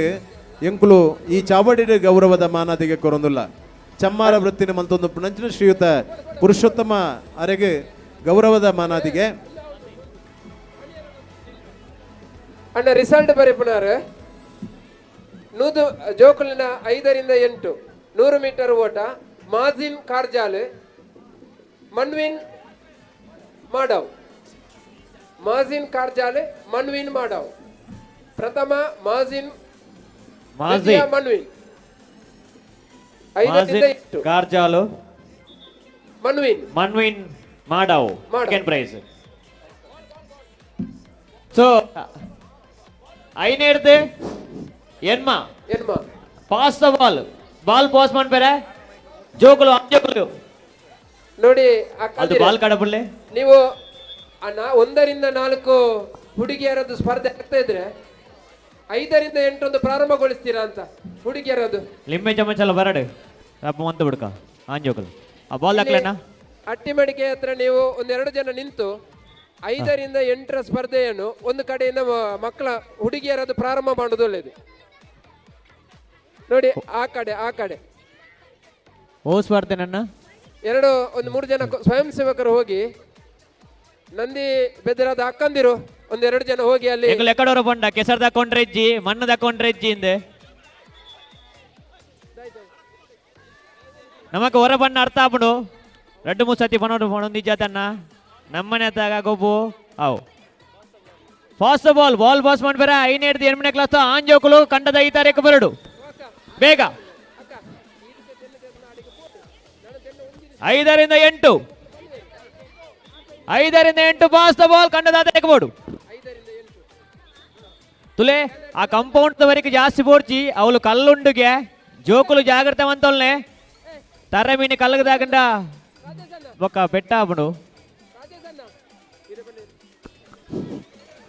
ಎಂಕುಲು ಈ ಚಾವಡಿದ ಗೌರವದ ಮಾನಾದಿಗೆ ಕೊರೊಂದುಲ್ಲ. ಚಮ್ಮಾರ ವೃತ್ತಿನ ಮಂತೊಂದು ಪುಣಂಚಿನ ಶ್ರೀಯುತ ಪುರುಷೋತ್ತಮ ಅರೆಗೆ ಗೌರವದ ಮಾನಾದಿಗೆ. ಅಣ್ಣ, ರಿಸಲ್ಟ್ ಬರೆಪುನಾರು. ನೂದು ಜೋಕುಲಿನ 5ರಿಂದ 8 100 ಮೀಟರ್ ಓಟ: ಮಾಜಿನ್ ಕಾರ್ಜಾಲ್, ಮನ್ವಿನ್ ಮಾಡವ್. ಮಾಜಿನ್ ಕಾರ್ಜಾಲ್, ಮನ್ವಿನ್ ಮಾಡವ್. ಪ್ರಥಮ ಮಾಜಿನ್, ಮಾಜಿ ದ್ವಿತೀಯ ಮನ್ವಿನ್. 5ರಿಂದ ಮಾಜಿನ್ 8. ಕಾರ್ಜಾಲು. ಮನ್ವಿನ್. ಮನ್ವಿನ್ ಮಾಡಾವ್. ಮಾಡಾವ್. Second prize. So ಐನೇಡ್ದು ಎನ್ಮ ಎನ್ಮ. Pass the ball, ball pass ಮನ್ಪೆರೆ ಜೋಕುಲು, ಅಂಜೋಕುಲು. ನೋಡಿ. ಅದು ಅಕ್ಕಂದಿರೆ, ಬಾಲ್ ಕಡಪುಳ್ಳೆ. ನೀವು 1ರಿಂದ 4 ಹುಡುಗಿಯರದ್ದು ಸ್ಪರ್ಧೆ ಆಗ್ತಾ ಇದ್ರೆ 5ರಿಂದ 8 ಪ್ರಾರಂಭಗೊಳಿಸ್ತೀರಾ ಅಂತ ಹುಡುಗಿಯರದ್ದು. ಲಿಂಬೆ ಚಮಚಲ ಬರಡು ಅಪ್ಪ ಮಂತ ಬಿಡ್ಕ ಆಂಜೋಕುಲು ಆ ಬಾಲ್ ಹಾಕ್ಲೇನಾ? ಅಟ್ಟಿಮಡಿಕೆ ಹತ್ರ ನೀವು ಒಂದೆರಡು ಜನ ನಿಂತು 5ರಿಂದ 8ರ ಸ್ಪರ್ಧೆಯನ್ನು ಒಂದು ಕಡೆಯಿಂದ ಮಕ್ಕಳ ಹುಡುಗಿಯರದ್ದು ಪ್ರಾರಂಭ ಮಾಡುವುದು ಒಳ್ಳೆಯದು. ನೋಡಿ, ಆ ಕಡೆ, ಆ ಕಡೆ. ಓ ಸ್ಪರ್ಧೆ ನನ್ನ ಎರಡು, ಒಂದು ಮೂರು ಜನ ಸ್ವಯಂ ಸೇವಕರು ಹೋಗಿ, ನಂದಿ ಬೆದರಾದ ಅಕ್ಕಂದಿರು ಒಂದೆರಡು ಜನ ಹೋಗಿ ಅಲ್ಲಿ. ಎಂಕುಲು ಎಕ್ಕಡೋರ ಪಂಡ ಕೆಸರು ತಕೊಂಡ್ರೆ ಇಜ್ಜಿ, ಮಣ್ಣು ತಕೊಂಡ್ರೆ ಇಜ್ಜಿ ಹಿಂದೆ. ನಮಕ್ ಹೊರ ಬಣ್ಣ ಅರ್ಥ ಆಪುಂಡು. ರಡ್ಡು ಮೂರು ಸತಿ ಪನೋಡು ಪಣೊಂದು ಇಜ್ಜಾತಣ್ಣ ನಮ್ಮನೆ ಅತ್ತಾಗ ಗೊಬ್ಬು ಅವು. ಫಾಸ್ಟ್ ಬಾಲ್, ಬಾಲ್ ಪಾಸ್ ಮಾಡ್ಬೇರ. ಐನೇಡ್ದು ಎಣ್ಮನೆ ಕ್ಲಾಸ್ ಆಂಜೋಕುಲು ಕಂಡದ 5 ತಾರೀಕು ಬರಡು ಬೇಗ. 5ರಿಂದ 8, 5ರಿಂದ 8, pass the ball. ಕಂಡದ ಬೋಡು ತುಲೆ. ಆ ಕಂಪೌಂಡ್ ವರೆಗೆ ಜಾಸ್ತಿ ಬೋಡ್ಚಿ, ಅವಳು ಕಲ್ಲುಂಡುಗೆ. ಜೋಕುಲು ಜಾಗ್ರತೆ ಮಂತೊಲ್ನೆ. ತರ ಮೀನು ಕಲ್ಲಗದಾಗಂಡ ಬೊಕ್ಕ ಪೆಟ್ಟ ಆಪುಂಡು.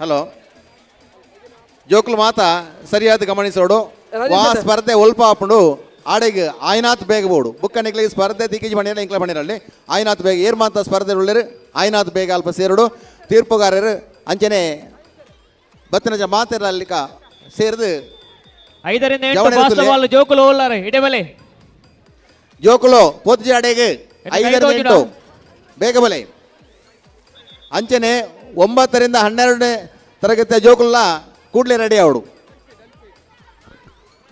ಹಲೋ, ಜೋಕುಲು ಮಾತ ಸರಿಯಾದ ಗಮನಿಸೋಡು. ರಾಜೇಶ್ ವಾ ಅಣ್ಣ. ಸ್ಪರ್ಧೆ ಒಲ್ಪ ಆಪುಂಡು, ಆಡೆಗ್ ಆಯ್ನಾಥ್ ಬೇಗ ಬೋಡು. ಬುಕ್ಕ ನಿಕ್ಲಿಗೆ ಸ್ಪರ್ಧೆ ತಿಕ್ಕಿಜಿ ಮಣಿಯಲ್ಲ, ಇಂಕ್ಲ ಮಣಿರಲ್ಲಿ ಆಯ್ನಾಥ್ ಬೇಗ ಏರ್ ಮಾತ ಸ್ಪರ್ಧೆ ಉಳ್ಳೇರು ಆಯ್ನಾಥ್ ಬೇಗ ಅಲ್ಪ ಸೇರುಡು. ತೀರ್ಪುಗಾರರು ಅಂಚನೆ ಬತ್ತಿನ ಜನ ಮಾತೆಲ್ಲ ಸೇರಿದು 5ರಿಂದ 8. ಜವಳಿ ಪಾಸ್ ತುಲೆ. ಬಾಲ್. ಜೋಕುಲು ಓಲ್ಲಾರೆ ಇಡೆ ಬಲೆ. ಜೋಕುಲು ಪೊಜ್ಜಿ ಅಡೆಗೆ. ಎಟ್ಟು 5ರಿಂದ ಕೈ 8 ಬೇಗ ಬಲೆ. ಅಂಚನೆ 9ರಿಂದ 12ನೇ ತರಗತಿಯ ಜೋಕುಲ್ಲ ಕೂಡಲೇ ರೆಡಿ ಅವಡು.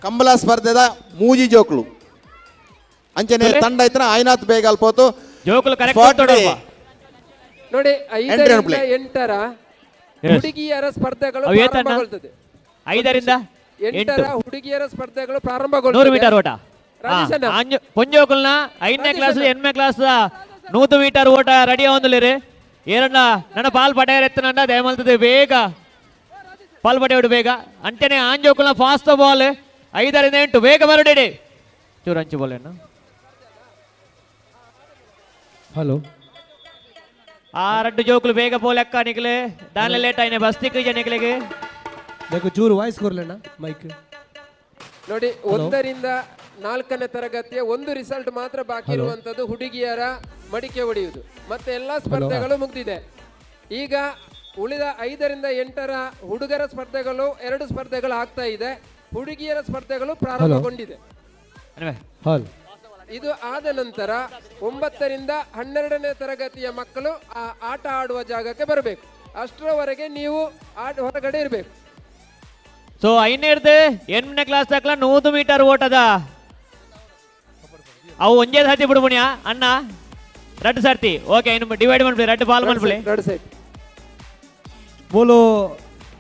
ಕಂಬಳ ಸ್ಪರ್ಧೆದ ಮೂಜಿ ಜೋಕುಲು ಅಂಚನೆ ತುಲೆ. ತಂಡ ಐತನ ಆಯ್ನಾಥ್ ಬೇಗ ಅಲ್ಪೋತು. ಜೋಕುಲು ಕರೆಕ್ಟ್. Spot ನೋಡಿ, Entry 5ರಿಂದ and play. 8ರ Yes. ಹುಡುಗಿಯರ ಸ್ಪರ್ಧೆಗಳು ಅವು ಏತಣ್ಣ? ಪ್ರಾರಂಭಗೊಳ್ತದೆ. 5ರಿಂದ 8ರ 8. ಹುಡುಗಿಯರ ಸ್ಪರ್ಧೆಗಳು 100 ಪ್ರಾರಂಭಗೊಳ್ತದೆ. ಮೀಟರ್ ಓಟ. ರಾಜೇಶ್ ಅಣ್ಣ. ಪೊಂಜೋಕುಲ್ನ 5ನೇ ಕ್ಲಾಸ್, 8ನೇ ಕ್ಲಾಸ್ 100 ಮೀಟರ್ ಓಟ ರೆಡಿ ಆವೊಂದುಲ್ಲೆರ್. ಏರಣ್ಣ ನನ್ನ ಪಾಲ್ ಪಡೆಯರ್ ಎತ್ತನಂಡ ದಯಮಲ್ತದೆ ಬೇಗ ಪಾಲ್ ಪಡೆಯೋಡು ಬೇಗ. ಅಂಚನೆ ಆಂಜೋಕುಲ್ನ ಫಾಸ್ಟ್ ಬಾಲ್. 5ರಿಂದ 8 ಬೇಗ ಬರಡಿಡಿ. ಚೂರು ಅಂಚು ಬಾಲ್ ಅಣ್ಣ. ಹಲೋ. ಆ ರಡ್ಡು ಜೋಕುಲು ಬೇಗ ಪೋಲೆಕ್ಕ. ನಿಕ್ಲೆ ದಾನ್ಲೆ ಲೇಟ್ ಆಯ್ನೆ, ಬಸ್ ತಿಕ್ಕುಜ ನಿಕ್ಲೆಗೆ. నాకు ಚೂರು ವಾಯ್ಸ್ ಕೊರ್ಲೆಣ್ಣ ಮೈಕ್. ನೋಡಿ, 1ರಿಂದ 4ನೇ ತರಗತಿಯ ಒಂದು ರಿಸಲ್ಟ್ ಮಾತ್ರ ಬಾಕಿ Hello. ಇರುವಂತದ್ದು, ಹುಡುಗಿಯರ ಮಡಿಕೆ ಹೊಡೆಯುವುದು. ಮತ್ತೆ ಎಲ್ಲಾ ಸ್ಪರ್ಧೆಗಳು ಮುಗ್ದಿದೆ. ಈಗ ಉಳಿದ 5ರಿಂದ 8ರ ಹುಡುಗರ ಸ್ಪರ್ಧೆಗಳು, ಎರಡು ಸ್ಪರ್ಧೆಗಳು ಆಗ್ತಾ ಇದೆ. ಹುಡುಗಿಯರ ಸ್ಪರ್ಧೆಗಳು ಪ್ರಾರಂಭಗೊಂಡಿದೆ. ಹಲ್ ಇದು ಆದ ನಂತರ 9ರಿಂದ 12ನೇ ತರಗತಿಯ ಮಕ್ಕಳು ಆ ಆಟ ಆಡುವ ಜಾಗಕ್ಕೆ ಬರಬೇಕು. ಅಷ್ಟರವರೆಗೆ ನೀವು ಆಟ ಹೊರಗಡೆ ಇರಬೇಕು. ಸೊ ಐನೇರ್ದು 8ನೇ ಕ್ಲಾಸ್ ದಾಖಲ 100 ಮೀಟರ್ ಓಟದ ಅವು ಒಂಜೇ ಸರ್ತಿ ಬಿಡುಮುಣಿಯ ಅಣ್ಣ, ರಡ್ಡು ಸರ್ತಿ. ಓಕೆ, ಇನ್ನು ಡಿವೈಡ್ ಮಾಡ್ಬಿಡಿ, ರಡ್ಡು ಬಾಲ್ ಮಾಡ್ಬಿಡಿ. ಎರಡು ಸೈಡ್. ಮೂಲು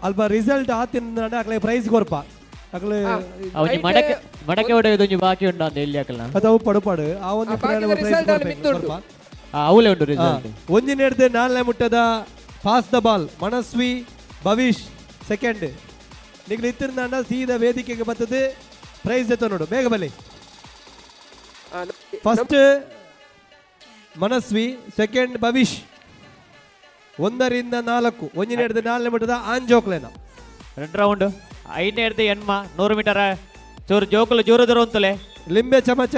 ಅಲ್ಪ ರಿಸಲ್ಟ್ ಆತಿನ ಅಕ್ಲೆ ಪ್ರೈಸ್ ಕೊರ್ಪ ಅಕ್ಲೆ ಅವನಿ ಮಡಕೆ ಮಡಕೆ ಹೊಡೆಯೋದು ಒಂಜಿ ಬಾಕಿ ಉಂಡು ಅಂದ ಎಲ್ಲಿ ಹಾಕಲ್ಲ ಅದು ಅವು ಪಡು ಪಡು ಆ ಒಂದು ರಿಸಲ್ಟ್ ಅಲ್ಲಿ ಮಿತ್ತುಂಟು. ಅವಲೇ ಉಂಟು ರಿಸಲ್ಟ್. ಒಂಜಿನ ಹಿಡ್ದು ನಾಲ್ನೇ ಮುಟ್ಟದ pass the ball Manasvi Bhavish second. ನಿಗ್ಲು ಇತ್ತಿರ್ನಾಂಡ ಸೀದಾ ವೇದಿಕೆಗೆ ಬರ್ತದೆ ಪ್ರೈಸ್ ಎತ್ತ ನೋಡು ಬೇಗ ಬಲಿ. First Manasvi, second Bhavish. 1 ರಿಂದ 4 ಒಂಜಿನ ಹಿಡ್ದು ನಾಲ್ನೇ ಮುಟ್ಟದ ಆಂಜೋಕ್ಲೇನ. 2 ರೌಂಡ್ ಐದನೇ ಹಿಡ್ದು ಎಣ್ಮ 100 ಮೀಟರ್ ಚೂರು ಜೋಕುಲು ಜೋರು ದೂರ ಅಂತಲೇ. ಲಿಂಬೆ ಚಮಚ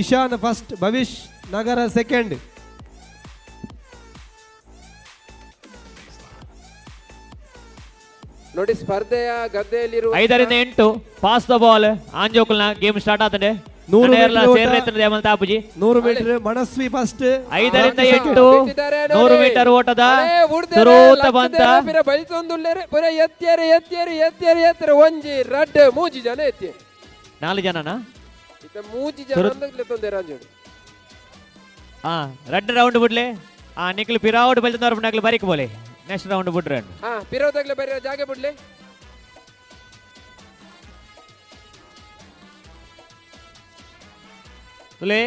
ಇಶಾನ್ ಫಸ್ಟ್, ಭವಿಷ್ ನಗರ ಸೆಕೆಂಡ್. ನೋಡಿ ಸ್ಪರ್ಧೆಯ ಗದ್ದೆಯಲ್ಲಿರುವ 5 ರಿಂದ 8 pass the ball ಆಂಜೋಕುಲ್ನ game start ಆತಂಡೆ. 100 100 metre Manasvi first. 5 ರಿಂದ 8 100 ಮೀಟರ್ ಓಟದ ಸುರೂತ ಬಂತ ಬೈತೊಂದುಲ್ಲೇರೆ ಪುರ ಎತ್ತಿಯರೆ ಎತ್ತಿಯರೆ ಎತ್ತಿಯರೆ ಎತ್ತರ ಒಂಜಿ ರಡ್ಡ್ ಮೂಜಿ ಜನ ಎತ್ತಿ 4 ಜನನಾ ಇತ್ತ ಮೂಜಿ ಜನ ಅಂದಗ್ಲೆ ತೊಂದರೆ ರಾಂಜೋಡು. ಹಾ ರಡ್ಡ್ ರೌಂಡ್ ಬಿಡ್ಲೆ. ಆ ನಿಕ್ಲು ಪಿರಾವುಡ್ ಬೈತೊಂದವ್ರು ನಕ್ಲು ಬರಿಕ್ ಬೋಲೆ ನೆಕ್ಸ್ಟ್ ರೌಂಡ್ ಬಿಡ್ರೆ. ಹಾ ಪಿರೋದಾಗ್ಲೆ ಬರೀ ಜಾಗ ಬಿಡ್ಲೆ. ತುಲೆ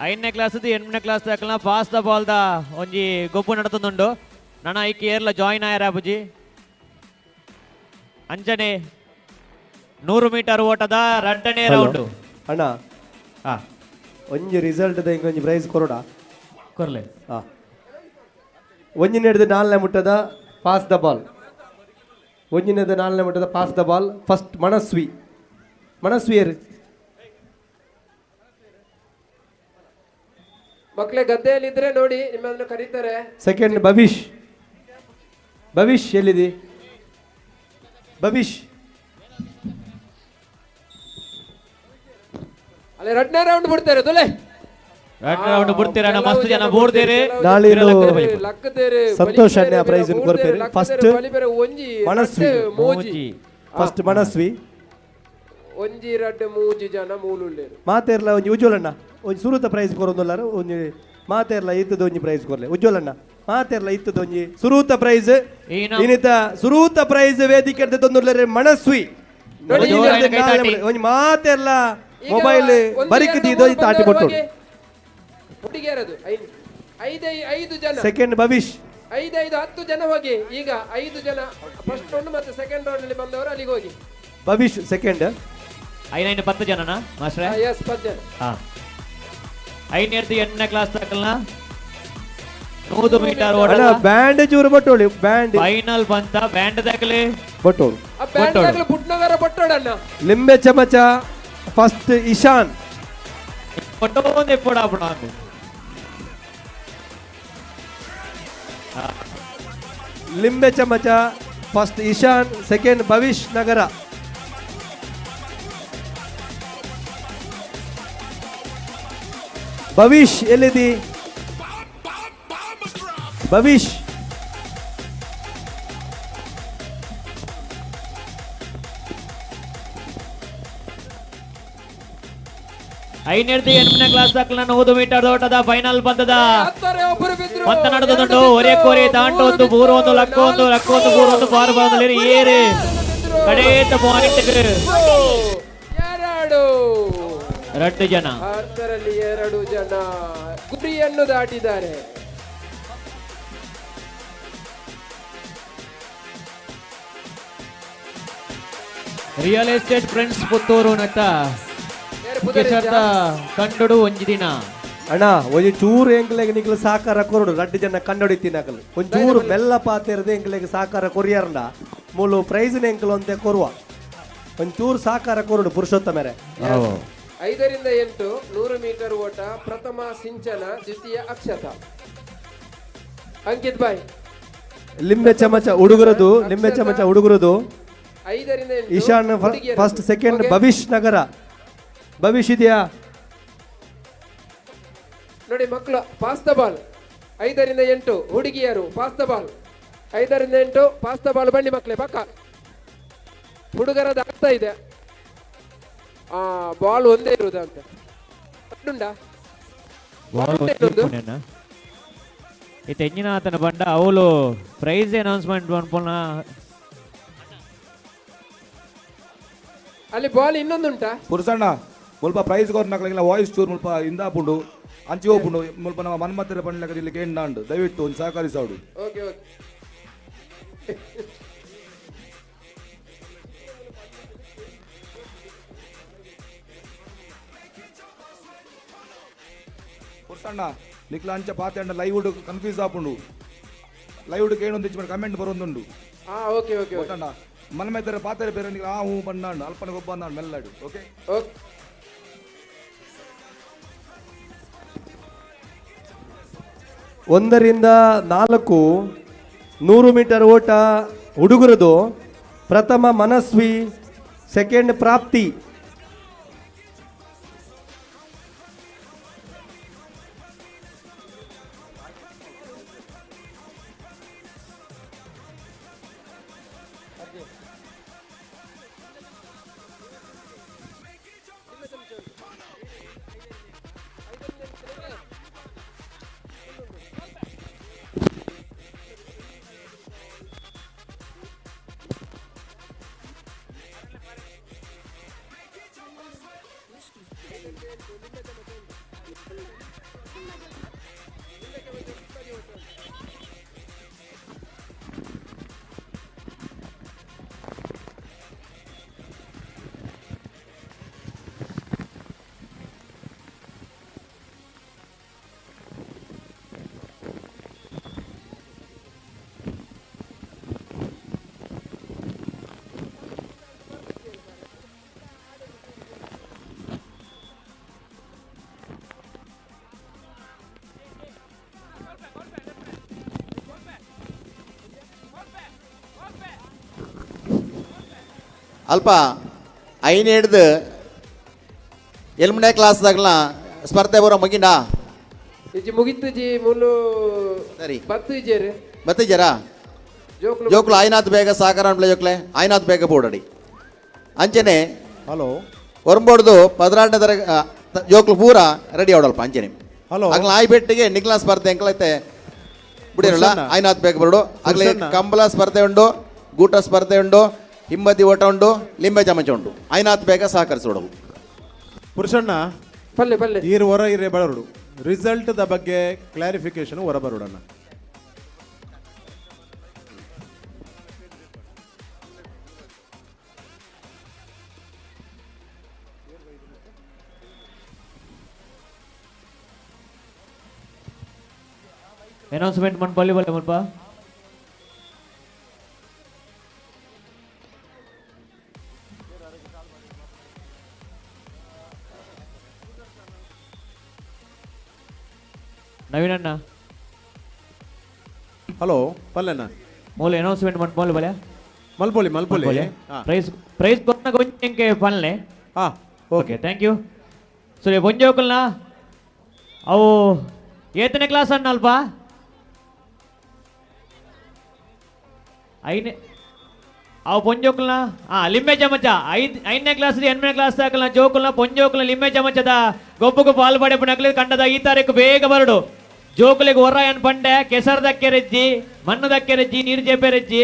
5ನೇ ಕ್ಲಾಸ್ 8ನೇ ಕ್ಲಾಸ್ ದಾಕಲ್ನ pass the ball the ಒಂಜಿ ಗೊಬ್ಬು ನಡತೊಂದುಂಡು. ನನ ಐಕ್ ಏರ್ಲ ಜಾಯಿನ್ ಆಯರ ಅಬುಜಿ. ಅಂಚನೆ 100 ಮೀಟರ್ ಓಟದ 2ನೇ ರೌಂಡ್. ಅಣ್ಣ ಒಂಜಿ ರಿಸಲ್ಟ್ ದ ಇಂಕೊಂಜಿ ಪ್ರೈಸ್ ಕೊರಡ ಕೊರ್ಲೆ. ಒಂಜಿನ ಹಿಡಿದು ನಾಲ್ನೇ ಮುಟ್ಟದ pass the ball. ಒಂಜಿನದ ನಾಲ್ನೇ ಮುಟ್ಟದ pass the ball first Manasvi. Manasvi ಏರು ಮಕ್ಕಳೇ ಗದ್ದೆಯಲ್ಲಿ ಇದ್ರೆ ನೋಡಿ ನಿಮ್ಮನ್ನು ಕರೀತಾರೆ. ಸೆಕೆಂಡ್ ಭವಿಷ್. ಭವಿಷ್ ಎಲ್ಲಿದೆ? ಭವಿಷ್ ಅಲ್ಲಿ 2ನೇ ರೌಂಡ್ ಬಿಡ್ತಾರೆ ತುಲೆ. 2ನೇ ರೌಂಡ್ ಬಿಡ್ತೀರ ಮಸ್ತ್ ಜನ ಬೂಡ್ತೀರಿ. ನಾಳೆ ಸಂತೋಷ್ ಅಣ್ಣ ಪ್ರೈಸ್ ಕೊರ್ಪೇರು. First Manasvi, first Manasvi. ಒಂಜಿ ರಡ್ಡ್ ಮೂಜಿ ಜನ ಮೂಲುಳ್ಳೇರು. ಮಾತೇರ್ಲ ಒಂಜಿ ಉಜ್ವಲಣ್ಣ ಒಂಜಿ ಸುರುತ ಪ್ರೈಸ್ ಕೊರೊಂದುಲ್ಲಾರ ಒಂಜಿ ಮಾತೇರ್ಲ ಇತ್ತದ ಒಂಜಿ ಪ್ರೈಸ್ ಕೊರ್ಲೆ. ಉಜ್ವಲಣ್ಣ ಮಾತೇರ್ಲ ಇತ್ತದ ಒಂಜಿ ಸುರೂತ ಪ್ರೈಸ್. ಇನ್ನಿತ ಸುರೂತ ಪ್ರೈಸ್ ವೇದಿಕೆ ತೊಂದುಲ್ಲಾರೆ ಮನಸ್ವಿ. ಒಂಜಿ ಮಾತೇರ್ಲ ಮೊಬೈಲ್ ಬರಿಕ್ ದೀದ ತಾಟಿ ಕೊಟ್ಟು. ಹುಡುಗಿಯರದು 5 5 ಜನ. ಸೆಕೆಂಡ್ ಭವಿಷ್. 5 5 10 ಜನ ಹೋಗಿ. ಈಗ 5 ಜನ ಫಸ್ಟ್ ರೌಂಡ್ ಮತ್ತೆ ಸೆಕೆಂಡ್ ರೌಂಡ್ ಅಲ್ಲಿ ಬಂದವರು ಅಲ್ಲಿಗೆ ಹೋಗಿ. ಭವಿಷ್ ಸೆಕೆಂಡ್. 5 5 10 ಜನನಾ ಮಾಸ್ಟ್ರೆ? ಎಸ್ 10 ಜನ. ಹಾ 5 ನೇ 8ನೇ ಕ್ಲಾಸ್ ತಕಲ್ನ 100 ಮೀಟರ್ ಓಟ. ಬ್ಯಾಂಡ್ ಚೂರು ಬಟ್ಟೋಳಿ ಬ್ಯಾಂಡ್ ಫೈನಲ್ ಬಂತ ಬ್ಯಾಂಡ್ ದಾಖಲೆ ಬಟ್ಟೋಳು. ಆ ಬ್ಯಾಂಡ್ ದಾಖಲೆ ಪುಟ್ನಗರ ಬಟ್ಟೋಡಣ್ಣ. ಲಿಂಬೆ ಚಮಚ ಫಸ್ಟ್ ಇಶಾನ್. ಪಟ್ಟೋಂದೆ ಪೋಡಾಪಣ. ಲಿಂಬೆ ಚಮಚ ಫಸ್ಟ್ ಇಶಾನ್, ಸೆಕೆಂಡ್ ಭವಿಷ್ ನಗರ. ಭವಿಷ್ ಎಲ್ಲಿದಿ? ಭವಿಷ್ 5ನೇ 8ನೇ ಕ್ಲಾಸ್ ದಾಖಲ 100 ಮೀಟರ್ ಓಟದ ಫೈನಲ್ ಪಂದ್ಯದ ಪಂತ ನಡೆದುಂಟು. ಒರೆ ಕೋರಿ ದಾಂಟು 1 3 1 ಲಕ್ಕ 1 ಲಕ್ಕ 1 3 1 ಬಾರು ಬಾರದಲ್ಲಿ ಏರು ಕಡೇತ ಪಾಯಿಂಟ್ 2 ಜನ. 10ರಲ್ಲಿ 2 ಜನ ಗುರಿಯನ್ನು ದಾಟಿದ್ದಾರೆ. Real estate friends Puttur ನಟ್ಟ ಕಂಡೋಡು ಒಂಜಿ ದಿನ. ಅಣ್ಣ ಒಂಜಿ ಚೂರು ಎಂಕ್ಲೆಗ್ ನಿಕ್ಲು ಸಾಕಾರ ಕೊರಡು. 2 ಜನ ಕಂಡೊಡಿ ತಿನ್ನಕಲು ಒಂಚೂರು ಮೆಲ್ಲ ಪಾತೆರದೆ ಎಂಕ್ಲೆಗ್ ಸಾಕಾರ ಕೊರಿಯರ್ನ ಮೂಲು ಪ್ರೈಸ್ ಎಂಕ್ಲು ಅಂತೆ ಕೊರುವ. ಒಂಚೂರು ಸಾಕಾರ ಕೊರಡು ಪುರುಷೋತ್ತಮರೆ. 5 ರಿಂದ 8 100 ಮೀಟರ್ ಓಟ ಪ್ರಥಮ ಸಿಂಚನ, ದ್ವಿತೀಯ ಅಕ್ಷತ. ಅಂಕಿತ್ ಬಾಯ್. ಲಿಂಬೆ ಚಮಚ ಹುಡುಗರದು, ಲಿಂಬೆ ಚಮಚ ಹುಡುಗರದು. 5 ರಿಂದ 8 ಇಶಾನ್ ಫಸ್ಟ್, ಸೆಕೆಂಡ್ ಭವಿಷ್ ನಗರ. ಭವಿಷ್ ಇದೆಯಾ? ನೋಡಿ ಮಕ್ಕಳು pass the ball. 5 ರಿಂದ 8 ಹುಡುಗಿಯರು pass the ball. 5 ರಿಂದ 8 pass the ball. ಬನ್ನಿ ಮಕ್ಕಳೇ ಪಕ್ಕ. ಹುಡುಗರದ್ದು ಆಗ್ತಾ ಇದೆ. ಆ ಬಾಲ್ ಒಂದೇ ಇರುವುದಂತೆ. ಉಂಟಾ? ಬಾಲ್ ಇತ್ತೆ ಎಂಜಿನಾತನ ಬಂಡ ಅವಳು ಪ್ರೈಸ್ ಅನೌನ್ಸ್ಮೆಂಟ್ ಪನ್ಪುನ ಅಲ್ಲಿ ಬಾಲ್ ಇನ್ನೊಂದುಂಟಾ? ಪುರುಷಣ್ಣ ಮುಲ್ಪ ಪ್ರೈಸ್ ಕೊರ್ನಕ್ಲೆಗಿನ ವಾಯ್ಸ್ ಚೂರು ಮುಲ್ಪ ಇಂದಾಪುಂಡು ಅಂಚಿ ಹೋಪುಂಡು ಮುಲ್ಪ ನಮ್ಮ ಮನ್ಮತ್ತರ ಪಂಡ್ಲಕ ಇಲ್ಲಿ ಕೇಂಡಾಂಡು ದಯವಿಟ್ಟು ಒಂದು ಸಹಕರಿಸಾಡು. Okay okay. ಪುರುಷಣ್ಣ ನಿಕ್ಲ ಅಂಚ ಪಾತೆ ಲೈವ್ ಕನ್ಫ್ಯೂಸ್ ಆಪುಂಡು ಲೈವ್ ಕೇಳೊಂದು ಕಮೆಂಟ್ ಬರೋದುಂಡು. ಓಕೆ ಓಕೆ ಓಕೆ ಅಣ್ಣ ಮನ್ಮೆತರ ಪಾತೆರೆ ಬೇರೆ ನಿಕ್ಲ ಆ ಹೂ ಬಣ್ಣಾಂಡು ಅಲ್ಪನ ಗೊಬ್ಬ ಅಂದಾಂಡು ಮೆಲ್ಲಾಡು. Okay okay. 1ರಿಂದ 4 100 ಮೀಟರ್ ಓಟ ಹುಡುಗರದು ಪ್ರಥಮ ಮನಸ್ವಿ, ಸೆಕೆಂಡ್ ಪ್ರಾಪ್ತಿ. ಅಲ್ಪ ಐನ್ ಹಿಡ್ದು ಎಲ್ಮನೇ ಕ್ಲಾಸ್ದಾಗಲ ಸ್ಪರ್ಧೆ ಬರೋ ಮುಗಿಂಡ ಇಜ್ಜಿ ಮುಗಿತು ಜಿ ಮುಲು. ಸರಿ. ಬತ್ತು ಇಜ್ಜೇರು. ಬತ್ತಿಜ್ಜರಾ? ಜೋಕ್ಲು. ಜೋಕ್ಲು ಆಯ್ನಾಥ್ ಬೇಗ ಸಹಕಾರ ಅನ್ಪ್ಲೆ ಜೋಕ್ಲೆ ಆಯ್ನಾಥ್ ಬೇಗ ಬೋಡಡಿ ಅಂಚನೆ. ಹಲೋ. ಹೊರಂಬೋಡ್ದು ಪದರಾಟನೇ ತರ ಜೋಕ್ಲು ಪೂರ ರೆಡಿ ಅವಡಲ್ಪ ಅಂಚನೆ. ಹಲೋ. ಅಗ್ಲ ಆಯ್ ಬೆಟ್ಟಿಗೆ ನಿಗ್ಲ ಸ್ಪರ್ಧೆ ಎಂಕಲೈತೆ ಬಿಡಿರಲ್ಲ. ಆಯ್ನಾಥ್ ಬೇಗ ಬರಡು ಆಗ್ಲೇ. ಕಂಬಳ ಸ್ಪರ್ಧೆ ಉಂಡು, ಗೂಟ ಸ್ಪರ್ಧೆ ಉಂಡು, ಹಿಂಬದಿ ಓಟ ಉಂಡು, ಲಿಂಬೆ ಚಮಚ ಉಂಡು. ಆಯ್ನಾಥ್ ಬೇಗ ಸಹಕರಿಸೋಡು. ಪುರುಷಣ್ಣ. ಪಲ್ಲೆ ಪಲ್ಲೆ. ಈರ್ ಹೊರ ಇರೆ ಬರಡು ರಿಸಲ್ಟ್ the ಬಗ್ಗೆ ಕ್ಲಾರಿಫಿಕೇಶನ್ ಹೊರ ಬರೋಡಣ್ಣ. ಅನೌನ್ಸ್ಮೆಂಟ್ ಮನ್ಪಲ್ಲಿ ಬಲ್ಲೆ ಮುಲ್ಪ. ನವೀನಣ್ಣ. ಹಲೋ ಪಲ್ಲೆಣ್ಣ. ಮೂಲ ಅನೌನ್ಸ್ಮೆಂಟ್ ಮನ್ಪಲ್ಲಿ ಬಲ್ಲೆ. ಮಲ್ಪೊಲಿ ಮಲ್ಪೊಲಿ. ಪ್ರೈಸ್ ಪ್ರೈಸ್ ಕೊರ್ನ ಒಂಜಿ ಪನ್ಲೆ. ಓಕೆ. Thank you. ಸರಿ ಒಂಜೋಕಲ್ನ ಅವು ಏತನೇ ಕ್ಲಾಸ್ ಅಣ್ಣ ಅಲ್ಪ ಐನೇ ಅವು ಪೊಂಜೋಕಲ್ನ ಲಿಂಬೆ ಚಮಚ 5ನೇ ಕ್ಲಾಸ್ 8ನೇ ಕ್ಲಾಸ್ ದಾಕಲ್ನ ಜೋಕುಲ್ನ ಪೊಂಜೋಕುಲ್ನ ಲಿಂಬೆ ಚಮಚದ ಗೊಬ್ಬುಗು ಪಾಲ್ ಪಡೆಪುನಕ್ಲೆ ಕಂಡದ ಈ ತಾರೀಕು ಬೇಗ ಬರಡು. ಜೋಕುಲಿಗೆ ಒರ್ರಾಯನ್ ಪಂಡೆ ಕೆಸರು ದಕ್ಕೆರೆಜ್ಜಿ ಮಣ್ಣು ದಕ್ಕೆರೆಜ್ಜಿ ನೀರು ಜೇಪೆರೆಜ್ಜಿ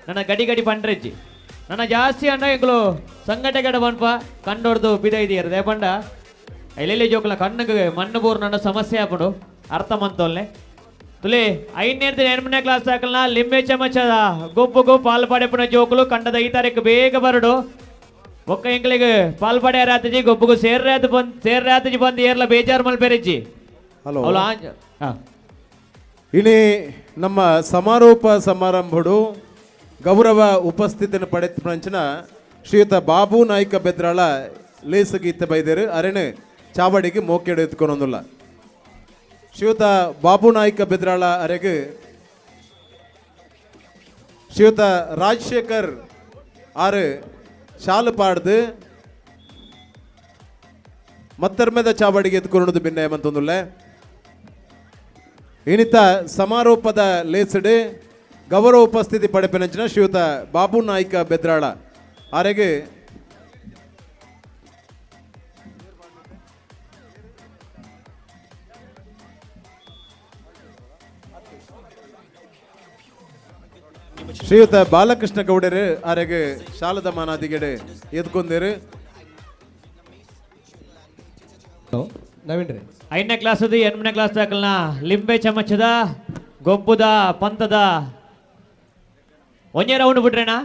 ನನ್ನ ಗಡಿ ಗಡಿ ಪಂಡ್ರೆಜ್ಜಿ ನನ್ನ ಜಾಸ್ತಿ ಅಣ್ಣ ಎಂಕುಲು ಸಂಗಟೆಗಡ ಪನ್ಪ ಕಂಡೊಡ್ದು ಬಿದೈದಿಯರು ದೇಪಂಡ ಎಲ್ಲೆಲ್ಲಿ ಜೋಕುಲ ಕಣ್ಣಿಗೆ ಮಣ್ಣು ಬೋರು ನನ್ನ ಸಮಸ್ಯೆ ಆಪುಂಡು ಅರ್ಥ ಮಂತೊಲ್ಲೆ ತುಲಿ 5ನೇ 8ನೇ ಕ್ಲಾಸ್ ದಾಕಲ್ನ ಲಿಂಬೆ ಚಮಚದ ಗೊಬ್ಬುಗು ಪಾಲ್ ಪಡೆಪುನ ಜೋಕುಲು ಕಂಡದ ಈ ತಾರೀಕು ಬೇಗ ಬರಡು. ಒಕ್ಕ ಎಂಕ್ಲಿಗೆ ಪಾಲ್ ಪಡೆಯರಾತಜಿ ಗೊಬ್ಬುಗು ಸೇರ್ರಾತ ಬಂದ್ ಸೇರ್ರಾತಜಿ ಬಂದು ಏರ್ಲ ಬೇಜಾರು ಮಲ್ಪೆರೆಜ್ಜಿ. ಹಲೋ. ಅವಳು ಇನಿ ನಮ್ಮ ಸಮಾರೋಪ ಸಮಾರಂಭಡು ಗೌರವ ಉಪಸ್ಥಿತಿಯನ್ನು ಪಡೆದ ಶ್ರೀಯುತ ಬಾಬು ನಾಯ್ಕ ಬೆದ್ರಾಳ ಲೇಸುಗೀತೆ ಬೈದೇರು ಅರೆಣೆ ಚಾವಡಿಗೆ ಮೋಕೆಡು ಎತ್ಕೊನೊಂದುಲ್ಲ. ಶ್ರೀಯುತ ಬಾಬು ನಾಯ್ಕ ಬೆದ್ರಾಳ ಅರೆಗೆ ಶ್ರೀಯುತ ರಾಜಶೇಖರ್ ಆರು ಶಾಲು ಪಾಡ್ದು ಮತ್ತರ್ಮೆದ ಚಾವಡಿಗೆ ಎತ್ಕೊಂಡು ಭಿನ್ನ ಮಂತೊಂದುಲ್ಲ. ಇನಿತ ಸಮಾರೋಪದ ಲೇಸಡು ಗೌರವ ಉಪಸ್ಥಿತಿ ಪಡೆಪಿನಂಚಿನ ಶ್ರೀಯುತ ಬಾಬು ನಾಯ್ಕ ಬೆದ್ರಾಳ ಆರೆಗೆ ಶ್ರೀಯುತ ಬಾಲಕೃಷ್ಣ ಗೌಡರು ಆರೆಗ್ ಶಾಲದ ಮಾನಾದಿಗೆಡೆ ಎದ್ಕೊಂದೇರು. ನವೀನ್ ರೀ. ಐದನೇ ಕ್ಲಾಸ್ ಎಂಟನೇ ಕ್ಲಾಸ್ ದಾಖಲ್ನ ಲಿಂಬೆ ಚಮಚದ ಗೊಬ್ಬುದ ಪಂತದ ಒಂಜೇ ರೌಂಡ್ ಬಿಟ್ರೇನಾ?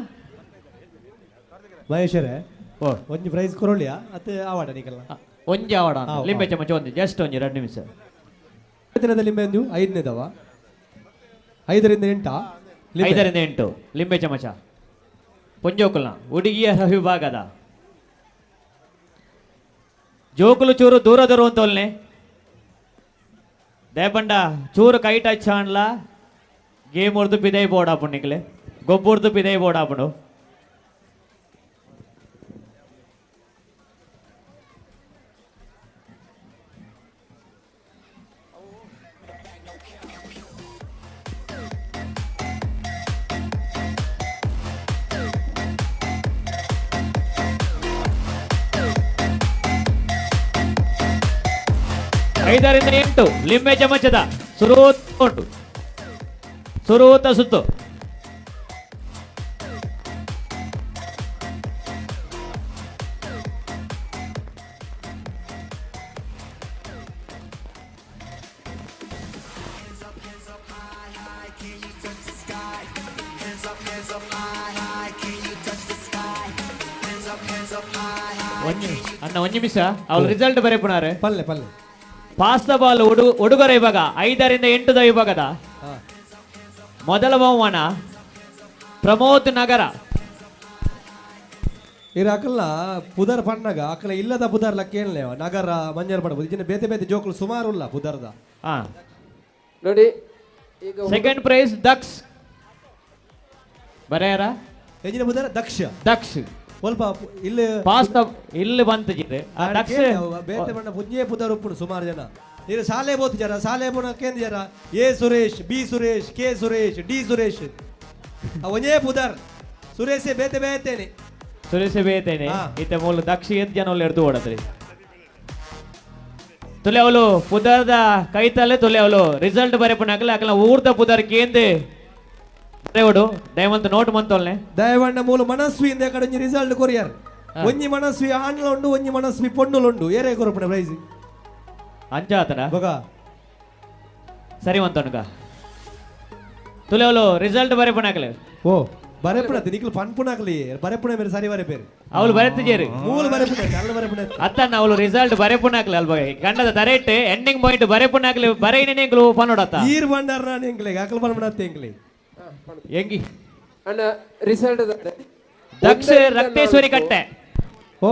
ಮಹೇಶ್ವರೇ, ಒಂಜಿ ಪ್ರೈಸ್ ಕೊರೊಳ್ಳಿಯಾ ಅತ್ತೆ ಆವಾಡ ನಿಕಲ್ಲ? ಒಂಜಿ ಆವಾಡ, ಲಿಂಬೆ ಚಮಚ ಒಂದು ಜಸ್ಟ್ ಒಂಜಿ 2 ನಿಮಿಷ. ದಿನದ ಲಿಂಬೆ ಒಂದು ಐದನೇದವ, 5 ರಿಂದ 8. 5 ರಿಂದ 8 ಲಿಂಬೆ ಚಮಚ ಪೊಂಜೋಕುಲ್ನ ಹುಡುಗಿಯರ ವಿಭಾಗದ ಜೋಕುಲು ಚೂರು ದೂರ ದೂರ ಅಂತೋಲ್ನೆ ದೇಪಂಡ ಚೂರು ಕೈ ಟಚ್ ಆನ್ಲ ಗೇಮ್ ಹೊಡ್ದು ಪಿದೈ ಬೋರ್ಡ್ ಆಪುಂಡು, ನಿಕ್ಲೆ ಗೊಬ್ಬುರ್ದು ಪಿದೈ ಬೋರ್ಡ್ ಆಪುಂಡು. 5 ರಿಂದ 8 ಲಿಂಬೆ ಚಮಚದ ಸುರೂತ ಉಂಟು, ಸುರೂತ ಸುತ್ತು. ಒಂಜಿ ಅಣ್ಣ ಒಂಜಿ ನಿಮಿಷ, ಅವ್ರ ರಿಸಲ್ಟ್ ಬರೆಪುನಾರೆ. ಪಲ್ಲೆ ಪಲ್ಲೆ. ಪಾಸ್ the ball ಹುಡುಗರ ವಿಭಾಗ 5 ರಿಂದ 8 ವಿಭಾಗದ ಮೊದಲ ಬಹುಮಾನ ಪ್ರಮೋದ್ ನಗರ. ಇರ ಅಕಲ್ನ ಪುದರ್ ಪಣ್ಣಗ ಅಕಲ ಇಲ್ಲದ ಪುದರ್ ಲಕ್ಕೇನ್ಲೆ ನಗರ ಮಂಜರ್ ಪಡಬಹುದು. ಇಜಿನ ಬೇತೆ ಬೇತೆ ಜೋಕುಲು ಸುಮಾರು ಉಲ್ಲ ಪುದರ್ದ. ನೋಡಿ ಈಗ. Second prize ದಕ್ಷ್ ಬರೆಯಾರ. ಎಂಜಿನ ಪುದರ್ ದಕ್ಷ? ದಕ್ಷ. ಸ್ವಲ್ಪ ಇಲ್ಲಿ ಪಾಸ್ the ಇಲ್ಲಿ ಬಂತು ಜಿರೆ ದಕ್ಷ. ಬೇತೆ ಬಣ್ಣ ಪುಂಜೆ ಪುದರ್ ಉಪ್ಪುಡು ಸುಮಾರು ಜನ. ನೀರು ಶಾಲೆ ಬೋತು ಜರ, ಶಾಲೆ ಬೋನ ಕೇಂದ್ರ ಜರ A Suresh, B Suresh, K Suresh, D Suresh, ಒಂಜೇ ಪುದರ್ ಸುರೇಶೇ ಬೇತೆ ಬೇತೇನೆ. ಸುರೇಶ್ ಬೇತೇನೆ. ಇತ್ತೆ ಮೂಲು ದಕ್ಷ ಏತ್ ಜನ ಒಳ್ಳೆ ಎಡ್ದು ಓಡದ್ರಿ ತುಲೆ. ಅವಳು ಪುದರ್ದ ಕೈತಲ್ಲೇ ತುಲೆ ಅವಳು ರಿಸಲ್ಟ್ ಬರೆಪುನಾಗಲ ಅಕಲ ಊರ್ದ ಪುದರ್ ಕೇಂದ್ ಬರೆವಡು ದಯವಂತ ನೋಟ್ ಮಂತೋಲ್ನೆ. ದಯವಣ್ಣ ಮೂಲು ಮನಸ್ವಿ ಇಂದ ಕಡೆ ಒಂಜಿ ರಿಸಲ್ಟ್ ಕೊರಿಯರ್. ಒಂಜಿ ಮನಸ್ವಿ ಆಣ್ಲ ಉಂಡು, ಒಂಜಿ ಮನಸ್ವಿ ಪೊಣ್ಣುಲು ಉಂಡು, ಏರೇ ಕೊರಪುಣ ಪ್ರೈಸ್? ಅಂಚಾತನ. ಬೊಗ. ಸರಿ ಮಂತೋನುಗ ತುಲೆ ಅವಳು ರಿಸಲ್ಟ್ ಬರೆಪುನಾಗಲೆ. ಓ ಬರೆಪುಣ ನಿಕ್ಲು ಪನ್ಪುನಾಕ್ಲಿ ಬರೆಪುಣ ಮೇರೆ ಸರಿ ಬರೆಪೇರು. ಅವಳು ಬರೆತಿಜೇರು. ಮೂಲು ಬರೆಪುಣ ಅಲ್ಲ ಬರೆಪುಣ. ಅತ್ತನ್ನ ಅವಳು ರಿಸಲ್ಟ್ ಬರೆಪುನಾಕ್ಲೆ ಅಲ್ಪ ಗಂಡದ ತರೆಟ್ ಎಂಡಿಂಗ್ ಪಾಯಿಂಟ್ ಬರೆಪುನಾಕ್ಲೆ ಬರೈನೆ ಎಂಕ್ಲು ಪನ್ನೊಡತ್ತ. ಈರ್ ಬಂಡಾರ ನಾನು ಎಂಕ್ಲೆ ಅಕಲ್ ಪನ್ಪುಣತ್ತೆ ಎಂಕ್ಲೆ. ಎಂಗಿ ಅಣ್ಣ ರಿಸಲ್ಟ್? ದಕ್ಷ ರಕ್ತೇಶ್ವರಿ ಕಟ್ಟೆ. ಓ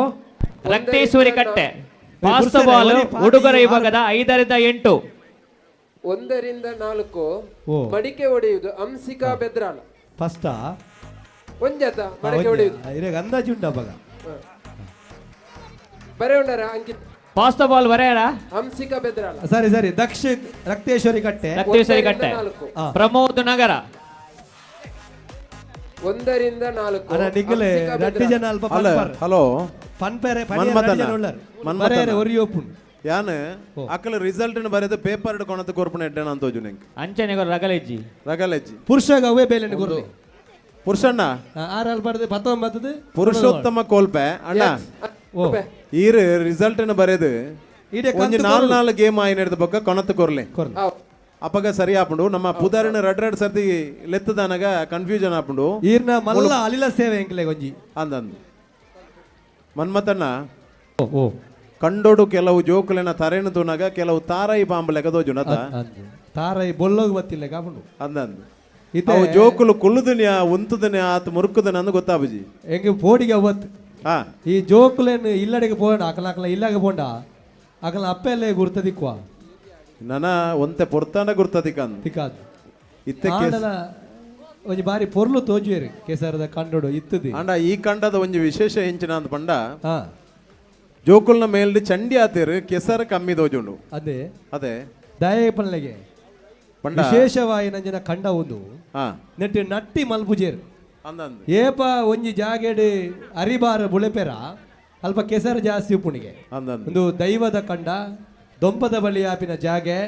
ರಕ್ತೇಶ್ವರಿ ಕಟ್ಟೆ ಪಾಸ್ ಬಾಲ್ ಹುಡುಗರ ವಿಭಾಗದ 5 ರಿಂದ 8. 1 ರಿಂದ 4 ಮಡಿಕೆ ಹೊಡೆಯುವುದು ಅಂಸಿಕಾ ಬೆದ್ರಾಲ. ಫಸ್ಟಾ? ಒಂಜಾತ ಮಡಿಕೆ ಹೊಡೆಯುವುದು. ಇರೇಗ ಅಂದಾಜು ಉಂಟು ಅಬ್ಬಗ. ಬರೆ ಉಂಡಾರ ಅಂಕಿತ್? ಪಾಸ್ ಬಾಲ್ ಬರೆಯರ. ಅಂಸಿಕಾ ಬೆದ್ರಾಲ. ಸರಿ ಸರಿ, ದಕ್ಷ ರಕ್ತೇಶ್ವರಿ ಕಟ್ಟೆ. ರಕ್ತೇಶ್ವರಿ ಕಟ್ಟೆ. 1 ರಿಂದ 4. ಪ್ರಮೋದ್ ನಗರ. 1 ರಿಂದ 4. ಅಣ್ಣ ನಿಕ್ಕಲೆ ಅಂಸಿಕಾ ರಡ್ಡು ಬೆದ್ರಾಲ. ಜನ ಅಲ್ಪ ಅಲ್ಲ ಪನ್ಪರ್. ಹಲೋ. ಪನ್ಪೆರೆ ಮನ್ಮಥನ. ಮನ್ಮಥನ ಒರಿಯೋಪುಂಡು. ಯಾನ್ ಅಕಲ ರಿಸಲ್ಟ್ ಬರೆದು ಪೇಪರ್ ಕೊಣತ ಕೊರ್ಪುನ ಎಡ್ಡೆ ಅಂತ ತೋಜು ನಿಂಕ್. ಅಂಚನೆ ರಗಲೆಜ್ಜಿ. ರಗಲೆಜ್ಜಿ. ಪುರುಷಗ ಅವೇ ಬೇಲೆನ ಗುರ್ಲಿ. ಪುರುಷಣ್ಣ. ಆರ್ ಅಲ್ಪ 19. ಪುರುಷೋತ್ತಮ ಕೋಲ್ಪೆ ಅಣ್ಣ, ಈರ್ ರಿಸಲ್ಟ್ ಬರೆದು ಈಡೆ ಒಂಜಿ ಕಂತು ನಾಲ್ ಕೊರೊಡು. ನಾಲ್ ಗೇಮ್ ಆಯ್ನ ಬೊಕ್ಕ ಕೊಣತ್ ಕೊರ್ಲೆ. ಕೊರ್ಲೆ. ಅಪಗ ಸರಿ ಆಪುಂಡು. ನಮ್ಮ ಪುದರ್ನ ರಡ್ ರಡ್ ಸರ್ತಿ ಲೆತ್ತದಾನಗ ಕನ್ಫ್ಯೂಷನ್ ಆಪುಂಡು. ಈರ್ನ ಮಲ್ಲ ಅಲಿಲ ಸೇವೆ ಎಂಕ್ಲೆ ಒಂಜಿ. ಅಂದಂದು ಮನ್ಮಥಣ್ಣ, ಓ ಕಂಡೋಡು ಕೆಲವು ಜೋಕುಲೆನ ತರೆನು ತೂನಗ ಕೆಲವು ತಾರಾಯಿ ಪಾಂಬು ಲೆಕ್ಕ ತೋಜುನತ. ತಾರಾಯಿ ಬೊಲ್ಲೋಗ್ ಬತ್ತಿಲ್ಲ ಕಾಪುಂಡು. ಅಂದಂದು ಇತ್ತೆ ಅವು ಜೋಕುಲು ಕುಳ್ಳುದನ್ಯಾ ಉಂತುದನ್ಯಾ ಆತ್ ಮುರುಕುದನ ಅಂದ್ ಗೊತ್ತಾಬುಜಿ. ಎಂಗೆ ಪೋಡಿಗೆ ಅವತ್ ಈ ಜೋಕುಲೆನ್ ಇಲ್ಲಡೆಗೆ ಪೋಂಡ ಅಕಲ ಅಕಲ ಇಲ್ಲಾಗ ಪೋಂಡ ಅಕಲ ಅಪ್ಪೆಲ್ಲೇ ಗುರ್ತದಿಕ್ವಾ. ನನ ಒಂತೆ ಪೊರ್ತಾನ ಗುರ್ತದಿಕ್ಕಂದ್. ತಿಕ್ಕಾದ್. ಇತ್ತೆ ಕೇಸ್ ಆಂಡಲ ಒಂಜಿ ಬಾರಿ ಪೊರ್ಲು ತೋಜುವೆರು ಕೇಸರದ ಕಂಡೋಡು ಇತ್ತದಿ. ಆಂಡ ಈ ಕಂಡದ ಒಂಜಿ ವಿಶೇಷ ಎಂಚಿನ ಅಂದ್ ಪಂಡ ಜೋಕುಲ್ನ ಮೇಲ್ಡ್ ಚಂಡಿ ಆತೇರು, ಕೆಸರ ಕಮ್ಮಿ ತೋಜುಂಡು. ಅದೇ. ಅದೇ. ದಯೆ ಪನ್ಲೆಗೆ ಪಂಡ ವಿಶೇಷವಾಯಿನ ಜನ ಕಂಡ ಒಂದು ನೆಟ್ ನಟ್ಟಿ ಮಲ್ಪುಜೇರು. ಅಂದಂದು. ಏಪ ಒಂಜಿ ಜಾಗೆಡ್ ಅರಿಬಾರ ಬುಳೆಪೆರ ಅಲ್ಪ ಕೆಸರು ಜಾಸ್ತಿ ಉಪ್ಪುಣಿಗೆ. ಅಂದಂದು. ಒಂದು ದೈವದ ಕಂಡ, ದೊಂಪದ ಬಳಿ ಆಪಿನ ಜಾಗೆ.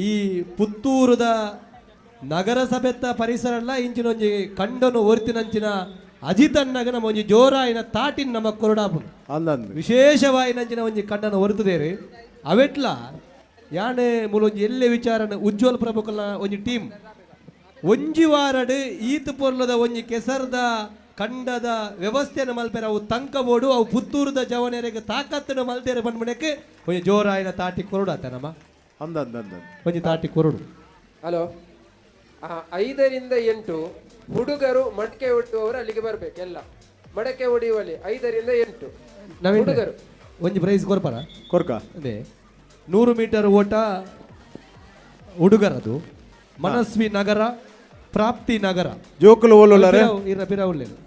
ಈ ಪುತ್ತೂರುದ ನಗರಸಭೆತ್ತ ಪರಿಸರ ಅಲ್ಲ ಇಂಚಿನೊಂಜಿ ಕಂಡನು ಒರ್ತಿನಂಚಿನ ಅಜಿತನ್ನಗ ನಮ್ಮ ಒಂಜಿ ಜೋರಾಯಿನ ತಾಟಿನ ನಮ್ಮ ಕೊರಡಾಪು ಅಂದಂದು ವಿಶೇಷವಾಯಿನಂಚಿನ ಒಂಜಿ ಕಂಡನ ಒರ್ತುದೇರಿ ಅವೆಟ್ಲ ಯಾನೆ ಮೂಲೊಂಜಿ ಎಲ್ಲೆ ವಿಚಾರನ ಉಜ್ವಲ್ ಪ್ರಭುಕಲ್ನ ಒಂಜಿ ಟೀಮ್ ಒಂಜಿ ವಾರಡ್ ಈತ್ ಪೊರ್ಲದ ಒಂಜಿ ಕೆಸರ್ದ ಕಂಡದ ವ್ಯವಸ್ಥೆನ ಮಲ್ಪೆರ ಅವು ತಂಕ ಬೋಡು ಅವು ಪುತ್ತೂರುದ ಜವನೆರೆಗ್ ತಾಕತ್ತನ ಮಲ್ತೇರೆ ಬಂದ್ಬಿಡಕ್ಕೆ ಒಂಜಿ ಜೋರಾಯಿನ ತಾಟಿ ಕೊರಡು ಆತ ನಮ್ಮ. ಅಂದಂದ ಒಂಜಿ ತಾಟಿ ಕೊರಡು. ಹಲೋ, 5 ರಿಂದ 8 ಹುಡುಗರು ಮಡಕೆ ಒಟ್ಟುವವರು ಅಲ್ಲಿಗೆ ಬರ್ಬೇಕು. ಎಲ್ಲ ಮಡಕೆ ಹೊಡೆಯುವಲ್ಲಿ 5 ರಿಂದ 8 ನವೀನ್ ಹುಡುಗರು. ಒಂಜಿ ಪ್ರೈಸ್ ಕೊರ್ಪರ? ಕೊರ್ಕ. ಅದೇ 100 ಮೀಟರ್ ಓಟ ಹುಡುಗರದು, ಮನಸ್ವಿ ನಗರ, ಪ್ರಾಪ್ತಿ ನಗರ. ಜೋಕುಲು ಓಲುಲ್ಲರೆ? ಇರ ಪಿರ ಉಲ್ಲೇನು.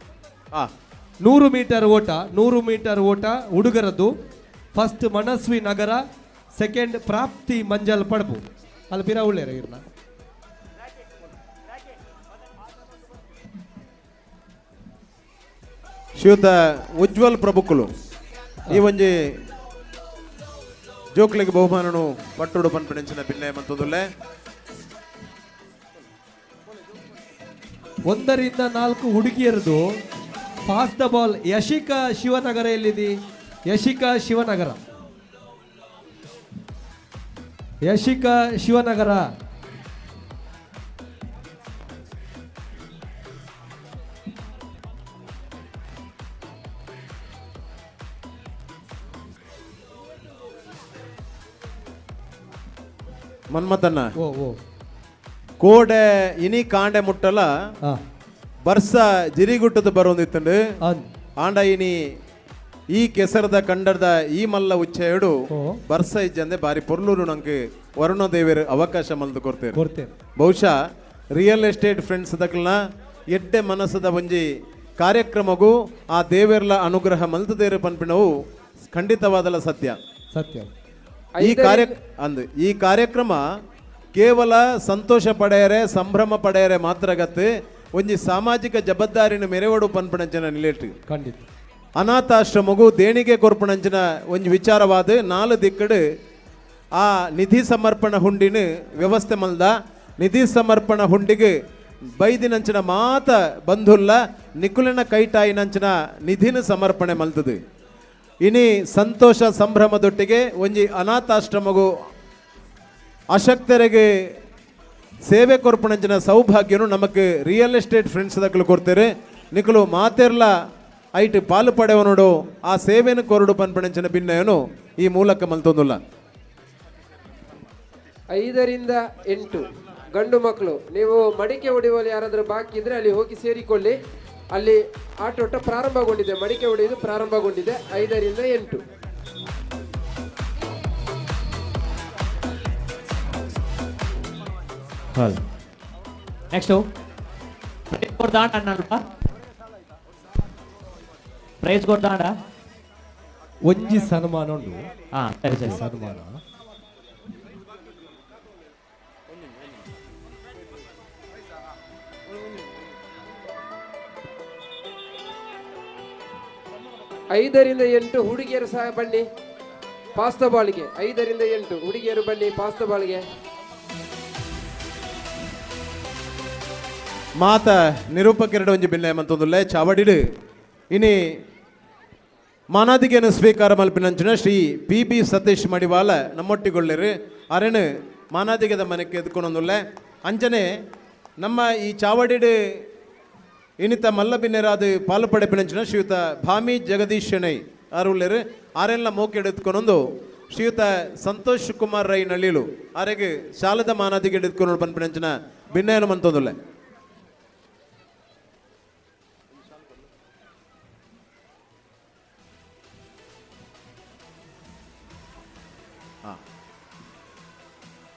100 ಮೀಟರ್ ಓಟ, 100 ಮೀಟರ್ ಓಟ ಹುಡುಗರದ್ದು ಫಸ್ಟ್ ಮನಸ್ವಿ ನಗರ, ಸೆಕೆಂಡ್ ಪ್ರಾಪ್ತಿ ಮಂಜಲ್ ಪಡಪು. ಅಲ್ಲಿ ಪಿರ ಉಳ್ಳೇರ ಇರ್ನ. ಶ್ರೀಯುತ ಉಜ್ವಲ್ ಪ್ರಭುಕುಲು ಈ ಒಂಜಿ ಜೋಕ್ಲಿಗೆ ಬಹುಮಾನನು ಪಟ್ಟುಡು ಪನ್ಪಿನಂಚಿನ ಭಿನ್ನ ಮಂತುದುಲ್ಲೆ. 1 ರಿಂದ 4 ಹುಡುಗಿಯರದು pass the ball. Yashika Shivanagar ಎಲ್ಲಿದೆ? ಯಶಿಕಾ ಶಿವನಗರ, ಯಶಿಕಾ ಶಿವನಗರ. ಮನ್ಮಥನ್ನ ಓ ಓ ಕೋಡೆ ಇನಿ ಕಾಂಡೆ ಮುಟ್ಟಲ ಬರ್ಸ ಜಿರಿಗುಟ್ಟದ ಬರೋಂದಿತ್ತಂಡು. ಆಂಡ ಇನಿ ಈ ಕೆಸರದ ಕಂಡದ ಈ ಮಲ್ಲ ಉಚ್ಚೆಯಡು ಬರ್ಸ ಇಜ್ಜಂದೆ ಬಾರಿ ಪೊರ್ಲೂರು ನಂಗೆ ವರುಣ ದೇವರು ಅವಕಾಶ ಮಲ್ದು ಕೊಡ್ತೇವೆ. ಕೊಡ್ತೇವೆ. ಬಹುಶಃ real estate friends ದಕ್ಲನ ಎಡ್ಡೆ ಮನಸ್ಸದ ಒಂಜಿ ಕಾರ್ಯಕ್ರಮಗೂ ಆ ದೇವೆರ್ಲ ಅನುಗ್ರಹ ಮಲ್ತದೇರು ಪನ್ಪಿನವು ಖಂಡಿತವಾದಲ ಸತ್ಯ. ಸತ್ಯ. ಈ ಕಾರ್ಯ ಅಂದ್ ಈ ಕಾರ್ಯಕ್ರಮ ಕೇವಲ ಸಂತೋಷ ಪಡೆಯರೆ, ಸಂಭ್ರಮ ಪಡೆಯರೆ ಮಾತ್ರ ಗತ್ತು, ಒಂಜಿ ಸಾಮಾಜಿಕ ಜವಾಬ್ದಾರಿನ ಮೆರೆವಡು ಪನ್ಪಣಂಚಿನ ನಿಲೆಟ್. ಖಂಡಿತ. ಅನಾಥಾಶ್ರಮಗೂ ದೇಣಿಗೆ ಕೊರ್ಪಣಂಚಿನ ಒಂಜಿ ವಿಚಾರವಾದ ನಾಲು ದಿಕ್ಕಡು ಆ ನಿಧಿ ಸಮರ್ಪಣ ಹುಂಡಿನ ವ್ಯವಸ್ಥೆ ಮಲ್ದ. ನಿಧಿ ಸಮರ್ಪಣ ಹುಂಡಿಗೆ ಬೈದಿನಂಚಿನ ಮಾತ ಬಂಧುಲ್ಲ ನಿಕುಲಿನ ಕೈಟಾಯಿನಂಚಿನ ನಿಧಿನ ಸಮರ್ಪಣೆ ಮಲ್ತದು. ಇನಿ ಸಂತೋಷ ಸಂಭ್ರಮದೊಟ್ಟಿಗೆ ಒಂಜಿ ಅನಾಥಾಶ್ರಮಗೂ ಅಶಕ್ತರಿಗೆ ಸೇವೆ ಕೊರ್ಪಣಂಚಿನ ಸೌಭಾಗ್ಯನು ನಮಕ್ real estate friends ದಕ್ಕಲು ಕೊಡ್ತಾರೆ. ನಿಕುಲು ಮಾತೆರ್ಲ ಐಟ್ ಪಾಲು ಪಡೆವನುಡು, ಆ ಸೇವೆನು ಕೊರಡು ಪನ್ಪಣಂಚಿನ ಭಿನ್ನಯನು ಈ ಮೂಲಕ ಮಲ್ತೊಂದುಲ್ಲ. 5 ರಿಂದ 8 ಗಂಡು ಮಕ್ಕಳು, ನೀವು ಮಡಿಕೆ ಹೊಡೆಯುವಲ್ಲಿ ಯಾರಾದರೂ ಬಾಕಿ ಇದ್ರೆ ಅಲ್ಲಿ ಹೋಗಿ ಸೇರಿಕೊಳ್ಳಿ. ಅಲ್ಲಿ ಆಟೋಟ ಪ್ರಾರಂಭಗೊಂಡಿದೆ, ಮಡಿಕೆ ಹೊಡೆಯುವುದು ಪ್ರಾರಂಭಗೊಂಡಿದೆ. 5 ರಿಂದ 8. ಹಲ್ ನೆಕ್ಸ್ಟು ಪ್ರೈಸ್ ಕೊಡ್ದಾಂಡ ಅಣ್ಣಲ್ಪ, ಪ್ರೈಸ್ ಕೊಡ್ದಾಂಡ. ಒಂಜಿ ಸನ್ಮಾನ ಉಂಡು. ಹಾ, ಸರಿ ಸರಿ. ಸನ್ಮಾನ. 5 ರಿಂದ 8 ಹುಡುಗಿಯರು ಸಹ ಬನ್ನಿ ಪಾಸ್ತ ಬಾಳಿಗೆ. 5 ರಿಂದ 8 ಹುಡುಗಿಯರು ಬನ್ನಿ ಪಾಸ್ತ ಬಾಳಿಗೆ. ಮಾತ ನಿರೂಪಕೆರಡು ಒಂಜಿ ಬಿಲ್ಲೆ ಮಂತೊಂದುಲ್ಲೆ. ಚಾವಡಿಡು ಇನಿ ಮಾನಾದಿಗೆಯನ್ನು ಸ್ವೀಕಾರ ಮಲ್ಪಿನಂಚಿನ ಶ್ರೀ ಪಿ ಬಿ ಸತೀಶ್ ಮಡಿವಾಲ ನಮ್ಮೊಟ್ಟಿಗೊಳ್ಳಿರು. ಅರೆನು ಮಾನಾದಿಗೆದ ಮನೆಗೆ ಎದ್ಕೊಂಡೊಂದುಲ್ಲೆ. ಅಂಚನೆ ನಮ್ಮ ಈ ಚಾವಡಿಡು ಇನಿತ ಮಲ್ಲಬಿನ್ನೆರಾದ ಪಾಲು ಪಡೆಪಿನಂಚಿನ ಶ್ರೀಯುತ ಭಾಮಿ ಜಗದೀಶ್ ಶೆಣೈ ಅರುಳ್ಳೆರು. ಆರೆಲ್ಲ ಮೋಕೆ ಎತ್ಕೊಂಡೊಂದು ಶ್ರೀಯುತ ಸಂತೋಷ್ ಕುಮಾರ್ ರೈ ನಳ್ಳಿಲು ಆರೆಗೆ ಶಾಲದ ಮಾನಾದಿಗೆ ಎತ್ಕೊಂಡು ಪನ್ಪಿನಂಚಿನ ಭಿನ್ನಯನ ಮಂತೊಂದುಲ್ಲೆ.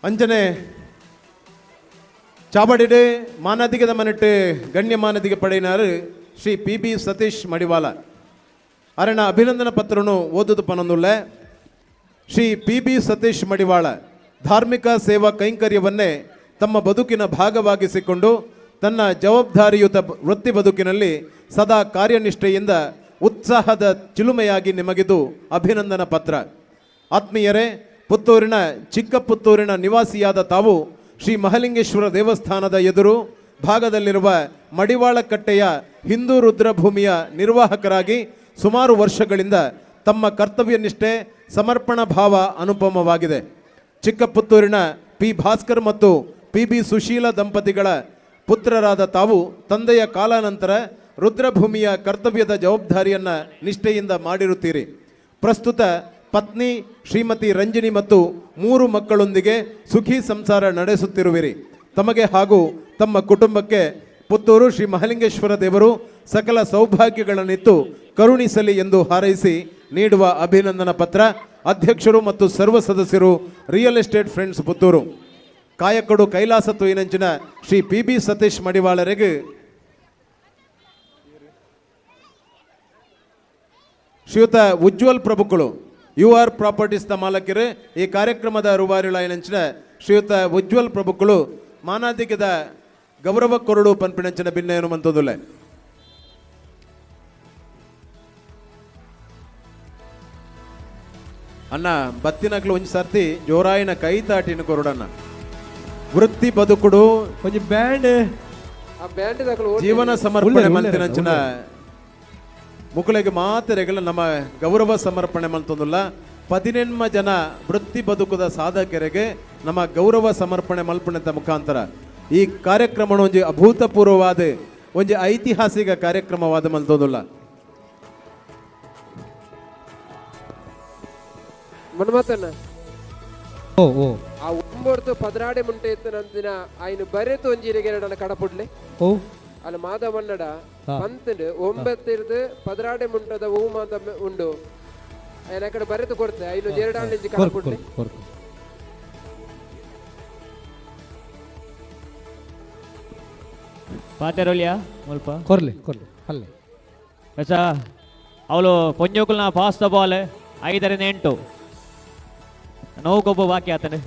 ಅಂಚನೆ ಚಾವಡಿಡು ಮಾನಾದಿಗದ ಮನೆಟ್ಟು ಗಣ್ಯ ಮಾನದಿಗೆ ಪಡೆಯಿನಾರು ಶ್ರೀ ಪಿ ಬಿ ಸತೀಶ್ ಮಡಿವಾಲ ಅರಣ ಅಭಿನಂದನ ಪತ್ರನು ಓದುದು ಪನೊಂದುಳ್ಳೆ. ಶ್ರೀ ಪಿ ಬಿ ಸತೀಶ್ ಮಡಿವಾಳ ಧಾರ್ಮಿಕ ಸೇವಾ ಕೈಂಕರ್ಯವನ್ನೇ ತಮ್ಮ ಬದುಕಿನ ಭಾಗವಾಗಿಸಿಕೊಂಡು ತನ್ನ ಜವಾಬ್ದಾರಿಯುತ ವೃತ್ತಿ ಬದುಕಿನಲ್ಲಿ ಸದಾ ಕಾರ್ಯನಿಷ್ಠೆಯಿಂದ ಉತ್ಸಾಹದ ಚಿಲುಮೆಯಾಗಿ ನಿಮಗಿದು ಅಭಿನಂದನ ಪತ್ರ. ಆತ್ಮೀಯರೇ, ಪುತ್ತೂರಿನ ಚಿಕ್ಕ ಪುತ್ತೂರಿನ ನಿವಾಸಿಯಾದ ತಾವು Shri Mahalingeshwara ದೇವಸ್ಥಾನದ ಎದುರು ಭಾಗದಲ್ಲಿರುವ ಮಡಿವಾಳಕಟ್ಟೆಯ ಹಿಂದೂ ರುದ್ರಭೂಮಿಯ ನಿರ್ವಾಹಕರಾಗಿ ಸುಮಾರು ವರ್ಷಗಳಿಂದ ತಮ್ಮ ಕರ್ತವ್ಯ ನಿಷ್ಠೆ, ಸಮರ್ಪಣಾ ಭಾವ ಅನುಪಮವಾಗಿದೆ. ಚಿಕ್ಕಪುತ್ತೂರಿನ ಪಿ ಭಾಸ್ಕರ್ ಮತ್ತು ಪಿ ಬಿ ಸುಶೀಲ ದಂಪತಿಗಳ ಪುತ್ರರಾದ ತಾವು ತಂದೆಯ ಕಾಲಾನಂತರ ರುದ್ರಭೂಮಿಯ ಕರ್ತವ್ಯದ ಜವಾಬ್ದಾರಿಯನ್ನು ನಿಷ್ಠೆಯಿಂದ ಮಾಡಿರುತ್ತೀರಿ. ಪ್ರಸ್ತುತ ಪತ್ನಿ ಶ್ರೀಮತಿ ರಂಜಿನಿ ಮತ್ತು ಮೂರು ಮಕ್ಕಳೊಂದಿಗೆ ಸುಖಿ ಸಂಸಾರ ನಡೆಸುತ್ತಿರುವಿರಿ. ತಮಗೆ ಹಾಗೂ ತಮ್ಮ ಕುಟುಂಬಕ್ಕೆ ಪುತ್ತೂರು ಶ್ರೀ ಮಹಾಲಿಂಗೇಶ್ವರ ದೇವರು ಸಕಲ ಸೌಭಾಗ್ಯಗಳನ್ನಿತ್ತು ಕರುಣಿಸಲಿ ಎಂದು ಹಾರೈಸಿ ನೀಡುವ ಅಭಿನಂದನಾ ಪತ್ರ. ಅಧ್ಯಕ್ಷರು ಮತ್ತು ಸರ್ವ ಸದಸ್ಯರು, real estate friends Puttur. ಕಾಯಕಡು ಕೈಲಾಸ ತುಯಿನಂಚಿನ ಶ್ರೀ ಪಿ ಬಿ ಸತೀಶ್ ಮಡಿವಾಳರಿಗೆ ಶ್ರೀಯುತ ಉಜ್ವಲ್ ಪ್ರಭುಗಳು, you are ಪ್ರಾಪರ್ಟೀಸ್ನ ಮಾಲಕರು, ಈ ಕಾರ್ಯಕ್ರಮದ ರೂವಾರಿಳಾಯಿನಂಚಿನ ಶ್ರೀಯುತ ಉಜ್ವಲ್ ಪ್ರಭುಗಳು ಮಾನಾದಿಕದ ಗೌರವ ಕೊರಡು ಪನ್ಪಿನಂಚಿನ ಭಿನ್ನೆಯನ್ನು ಮಂತದುಲ್ಲೆ. ಅಣ್ಣ, ಬತ್ತಿನಕ್ಲು ಒಂಜಿ ಸರ್ತಿ ಜೋರಾಯಿನ ಕೈ ತಾಟಿನ ಕೊರಡಣ್ಣ. ವೃತ್ತಿ ಬದುಕುಡು ಒಂಜಿ ಬ್ಯಾಂಡ್ ಆ ಬ್ಯಾಂಡ್ ದಕಲು. ಜೀವನ ಸಮರ್ಪಣೆ ಮಂತಿನಂಚಿನ ಮುಕುಲೆಗೆ ಮಾತೆರೆಗಳ ನಮ್ಮ ಗೌರವ ಸಮರ್ಪಣೆ ಮಲ್ತೊಂದುಲ್ಲ. 18 ಜನ ವೃತ್ತಿ ಬದುಕುದ ಸಾಧಕರಿಗೆ ನಮ್ಮ ಗೌರವ ಸಮರ್ಪಣೆ ಮಲ್ಪಣೆತ ಮುಖಾಂತರ ಈ ಕಾರ್ಯಕ್ರಮ ಒಂಜಿ ಅಭೂತಪೂರ್ವವಾದ, ಒಂಜಿ ಐತಿಹಾಸಿಕ ಕಾರ್ಯಕ್ರಮವಾದ ಮಲ್ತೊಂದುಲ್ಲ. ಮನ್ಮತನ ಓ ಓ ಆ ಒಂಬತ್ತು ಪದರಾಡೆ ಮುಂಟೆ ಇತ್ತನಂತಿನ ಆಯ್ನು ಬರೆತು ಒಂಜಿ ಇರೆಗೆ ಕಡಪುಡ್ಲೆ. ಓ. ಅಲ್ಲ, ಮಾಧವನ್ನಡ ಪಂತಂಡು ಒಂಬತ್ತಿರ್ದು ಪದರಾಡೆ ಮುಂಟದ ಹೂ ಮಾತ ಉಂಡು. ಆಯ್ನ ಕಡೆ ಬರೆದು ಕೊಡ್ತೆ, ಐನು ಎರಡಾಂಡಿಂಚಿ ಕಡಪುಡ್ಲೆ. ಕೊರ್ಕು. ಪಾತೆರೊಲಿಯ ಮುಲ್ಪ? ಕೊರ್ಲಿ, ಕೊರ್ಲಿ ಅಲ್ಲೇ. ಎಸ, ಅವಳು ಪೊಂಜೋಕುಲ್ನ pass the ball, 5ರಿಂದ 8. ನೋವುಗೊಬ್ಬ ಬಾಕಿ ಆತನೆ.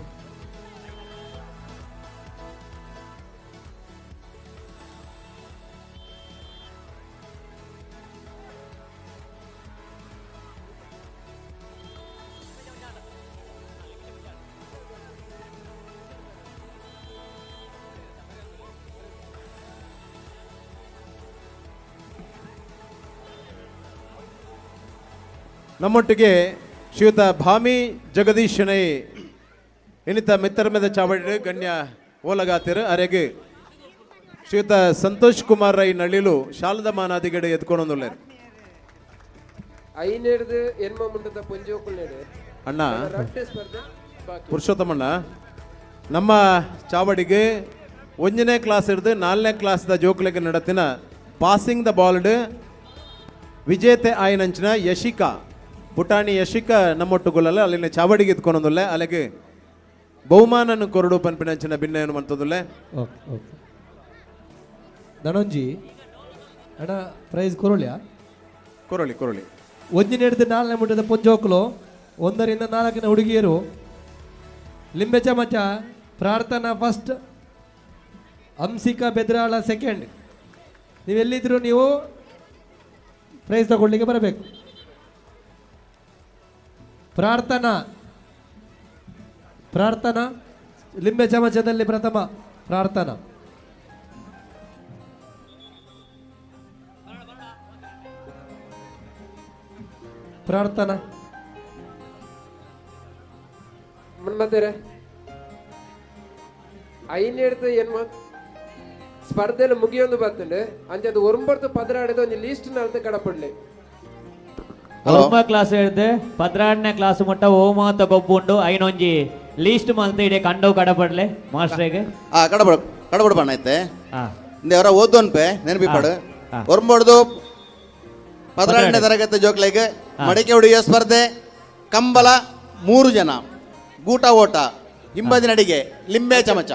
ನಮ್ಮೊಟ್ಟಿಗೆ ಶ್ರೀಯುತ ಭಾಮಿ ಜಗದೀಶ್ ಶೆಣೈ ಇನ್ನಿತ ಮಿತ್ತರ್ಮೆದ ಚಾವಡಿ ಗಣ್ಯ ಓಲಗಾತಿರು. ಅರೆಗೆ ಶ್ರೀಯುತ ಸಂತೋಷ್ ಕುಮಾರ್ ರೈ ನಳಿಲು ಶಾಲದ ಮಾನಾದಿಗಡೆ ಎದ್ಕೊಂಡೊಂದುಲ್ಲೇರು. ಐನೇಡ್ದು ಎನ್ಮ ಮುಂಟದ ಪೊಂಜೋಕುಲ್ನೇಡು ಅಣ್ಣ. ರಡ್ಡು ಸ್ಪರ್ಧೆ ಬಾಕಿ. ಪುರುಷೋತ್ತಮಣ್ಣ, ನಮ್ಮ ಚಾವಡಿಗೆ 1ನೇ ಕ್ಲಾಸ್ ಹಿಡಿದು 4ನೇ ಕ್ಲಾಸ್ದ ಜೋಕ್ಲೆಗೆ ನಡತಿನ ಪಾಸಿಂಗ್ the ಬಾಲ್ಡ್ ವಿಜೇತೆ ಆಯನಂಚಿನ ಯಶಿಕಾ, ಪುಟಾಣಿ ಯಶಿಕಾ ನಮ್ಮೊಟ್ಟುಗುಲ್ಲಲ್ಲ ಅಲ್ಲಿನ ಚಾವಡಿಗೆ ಎತ್ಕೊಂಡೊಂದುಲ್ಲೆ. ಅಲ್ಲಿಗೆ ಬಹುಮಾನನ್ನು ಕೊರಡು ಪನ್ಪಿನಂಚಿನ ಭಿನ್ನೆಯನ್ನು ಮಂತದುಲ್ಲೆ. ಓಕೆ ಓಕೆ, ನನೊಂಜಿ ಅಣ್ಣ ಪ್ರೈಸ್ ಕೊರೊಳ್ಯಾ? ಕೊರೊಳಿ, ಕೊರೊಳಿ. ಒಂಜಿನ ಹಿಡಿದು ನಾಲ್ಕನೇ ಮುಟ್ಟದ ಪೊಂಜೋಕ್ಲು, 1ರಿಂದ 4ನೇ ಹುಡುಗಿಯರು, ಲಿಂಬೆ ಚಮಚ ಪ್ರಾರ್ಥನಾ ಫಸ್ಟ್, ಹಂಸಿಕಾ ಬೆದ್ರಾಳ ಸೆಕೆಂಡ್. ನೀವೆಲ್ಲಿದ್ರು ನೀವು ಪ್ರೈಸ್ ತಗೊಳ್ಳಿಕ್ಕೆ ಬರಬೇಕು. ಪ್ರಾರ್ಥನಾ, ಪ್ರಾರ್ಥನಾ ಲಿಂಬೆ ಚಮಚದಲ್ಲಿ ಪ್ರಥಮ ಪ್ರಾರ್ಥನಾ. ಪ್ರಾರ್ಥನಾ. ಮನ್ಮಂದಿರ ಐನೇಡ್ದು ಎನ್ಮ ಸ್ಪರ್ಧೆಲು ಮುಗಿಯೊಂದು ಬತ್ತಂಡು. ಅಂಚದ ಒಂಬತ್ತು ಪದರಾಡಿದ ಒಂಜಿ ಲೀಸ್ಟ್ ನಲ್ತು ಕಡಪಡ್ಲೆ. ಒಮ್ಮ ಕ್ಲಾಸ್ ಹಿಡ್ದು 12ನೇ ಕ್ಲಾಸ್ ಮುಟ್ಟ ಓಮಾತ ಗೊಬ್ಬು ಉಂಡು. ಐನೊಂಜಿ ಲೀಸ್ಟ್ ಮಲ್ತ ಇಡೆ ಕಂಡವು ಕಡಪಡ್ಲೆ ಮಾಸ್ಟ್ರಿಗೆ. ಆ ಕಡಬಡ ಕಡಬಡ ಬಣ್ಣ ಐತೆ. ಇಂದೆ ಅವರ ಓದೋನ್ಪೆ ನೆನಪಿಪಾಡು. ಒರ್ಂಬೊಡ್ದು 12ನೇ ತರಗತಿ ಜೋಕ್ಲೆಗ್ ಮಡಿಕೆ ಹೊಡೆಯುವ ಸ್ಪರ್ಧೆ, ಕಂಬಳ 3 ಜನ, ಗೂಟ ಓಟ, ಹಿಂಬದಿ ನಡಿಗೆ, ಲಿಂಬೆ ಚಮಚ.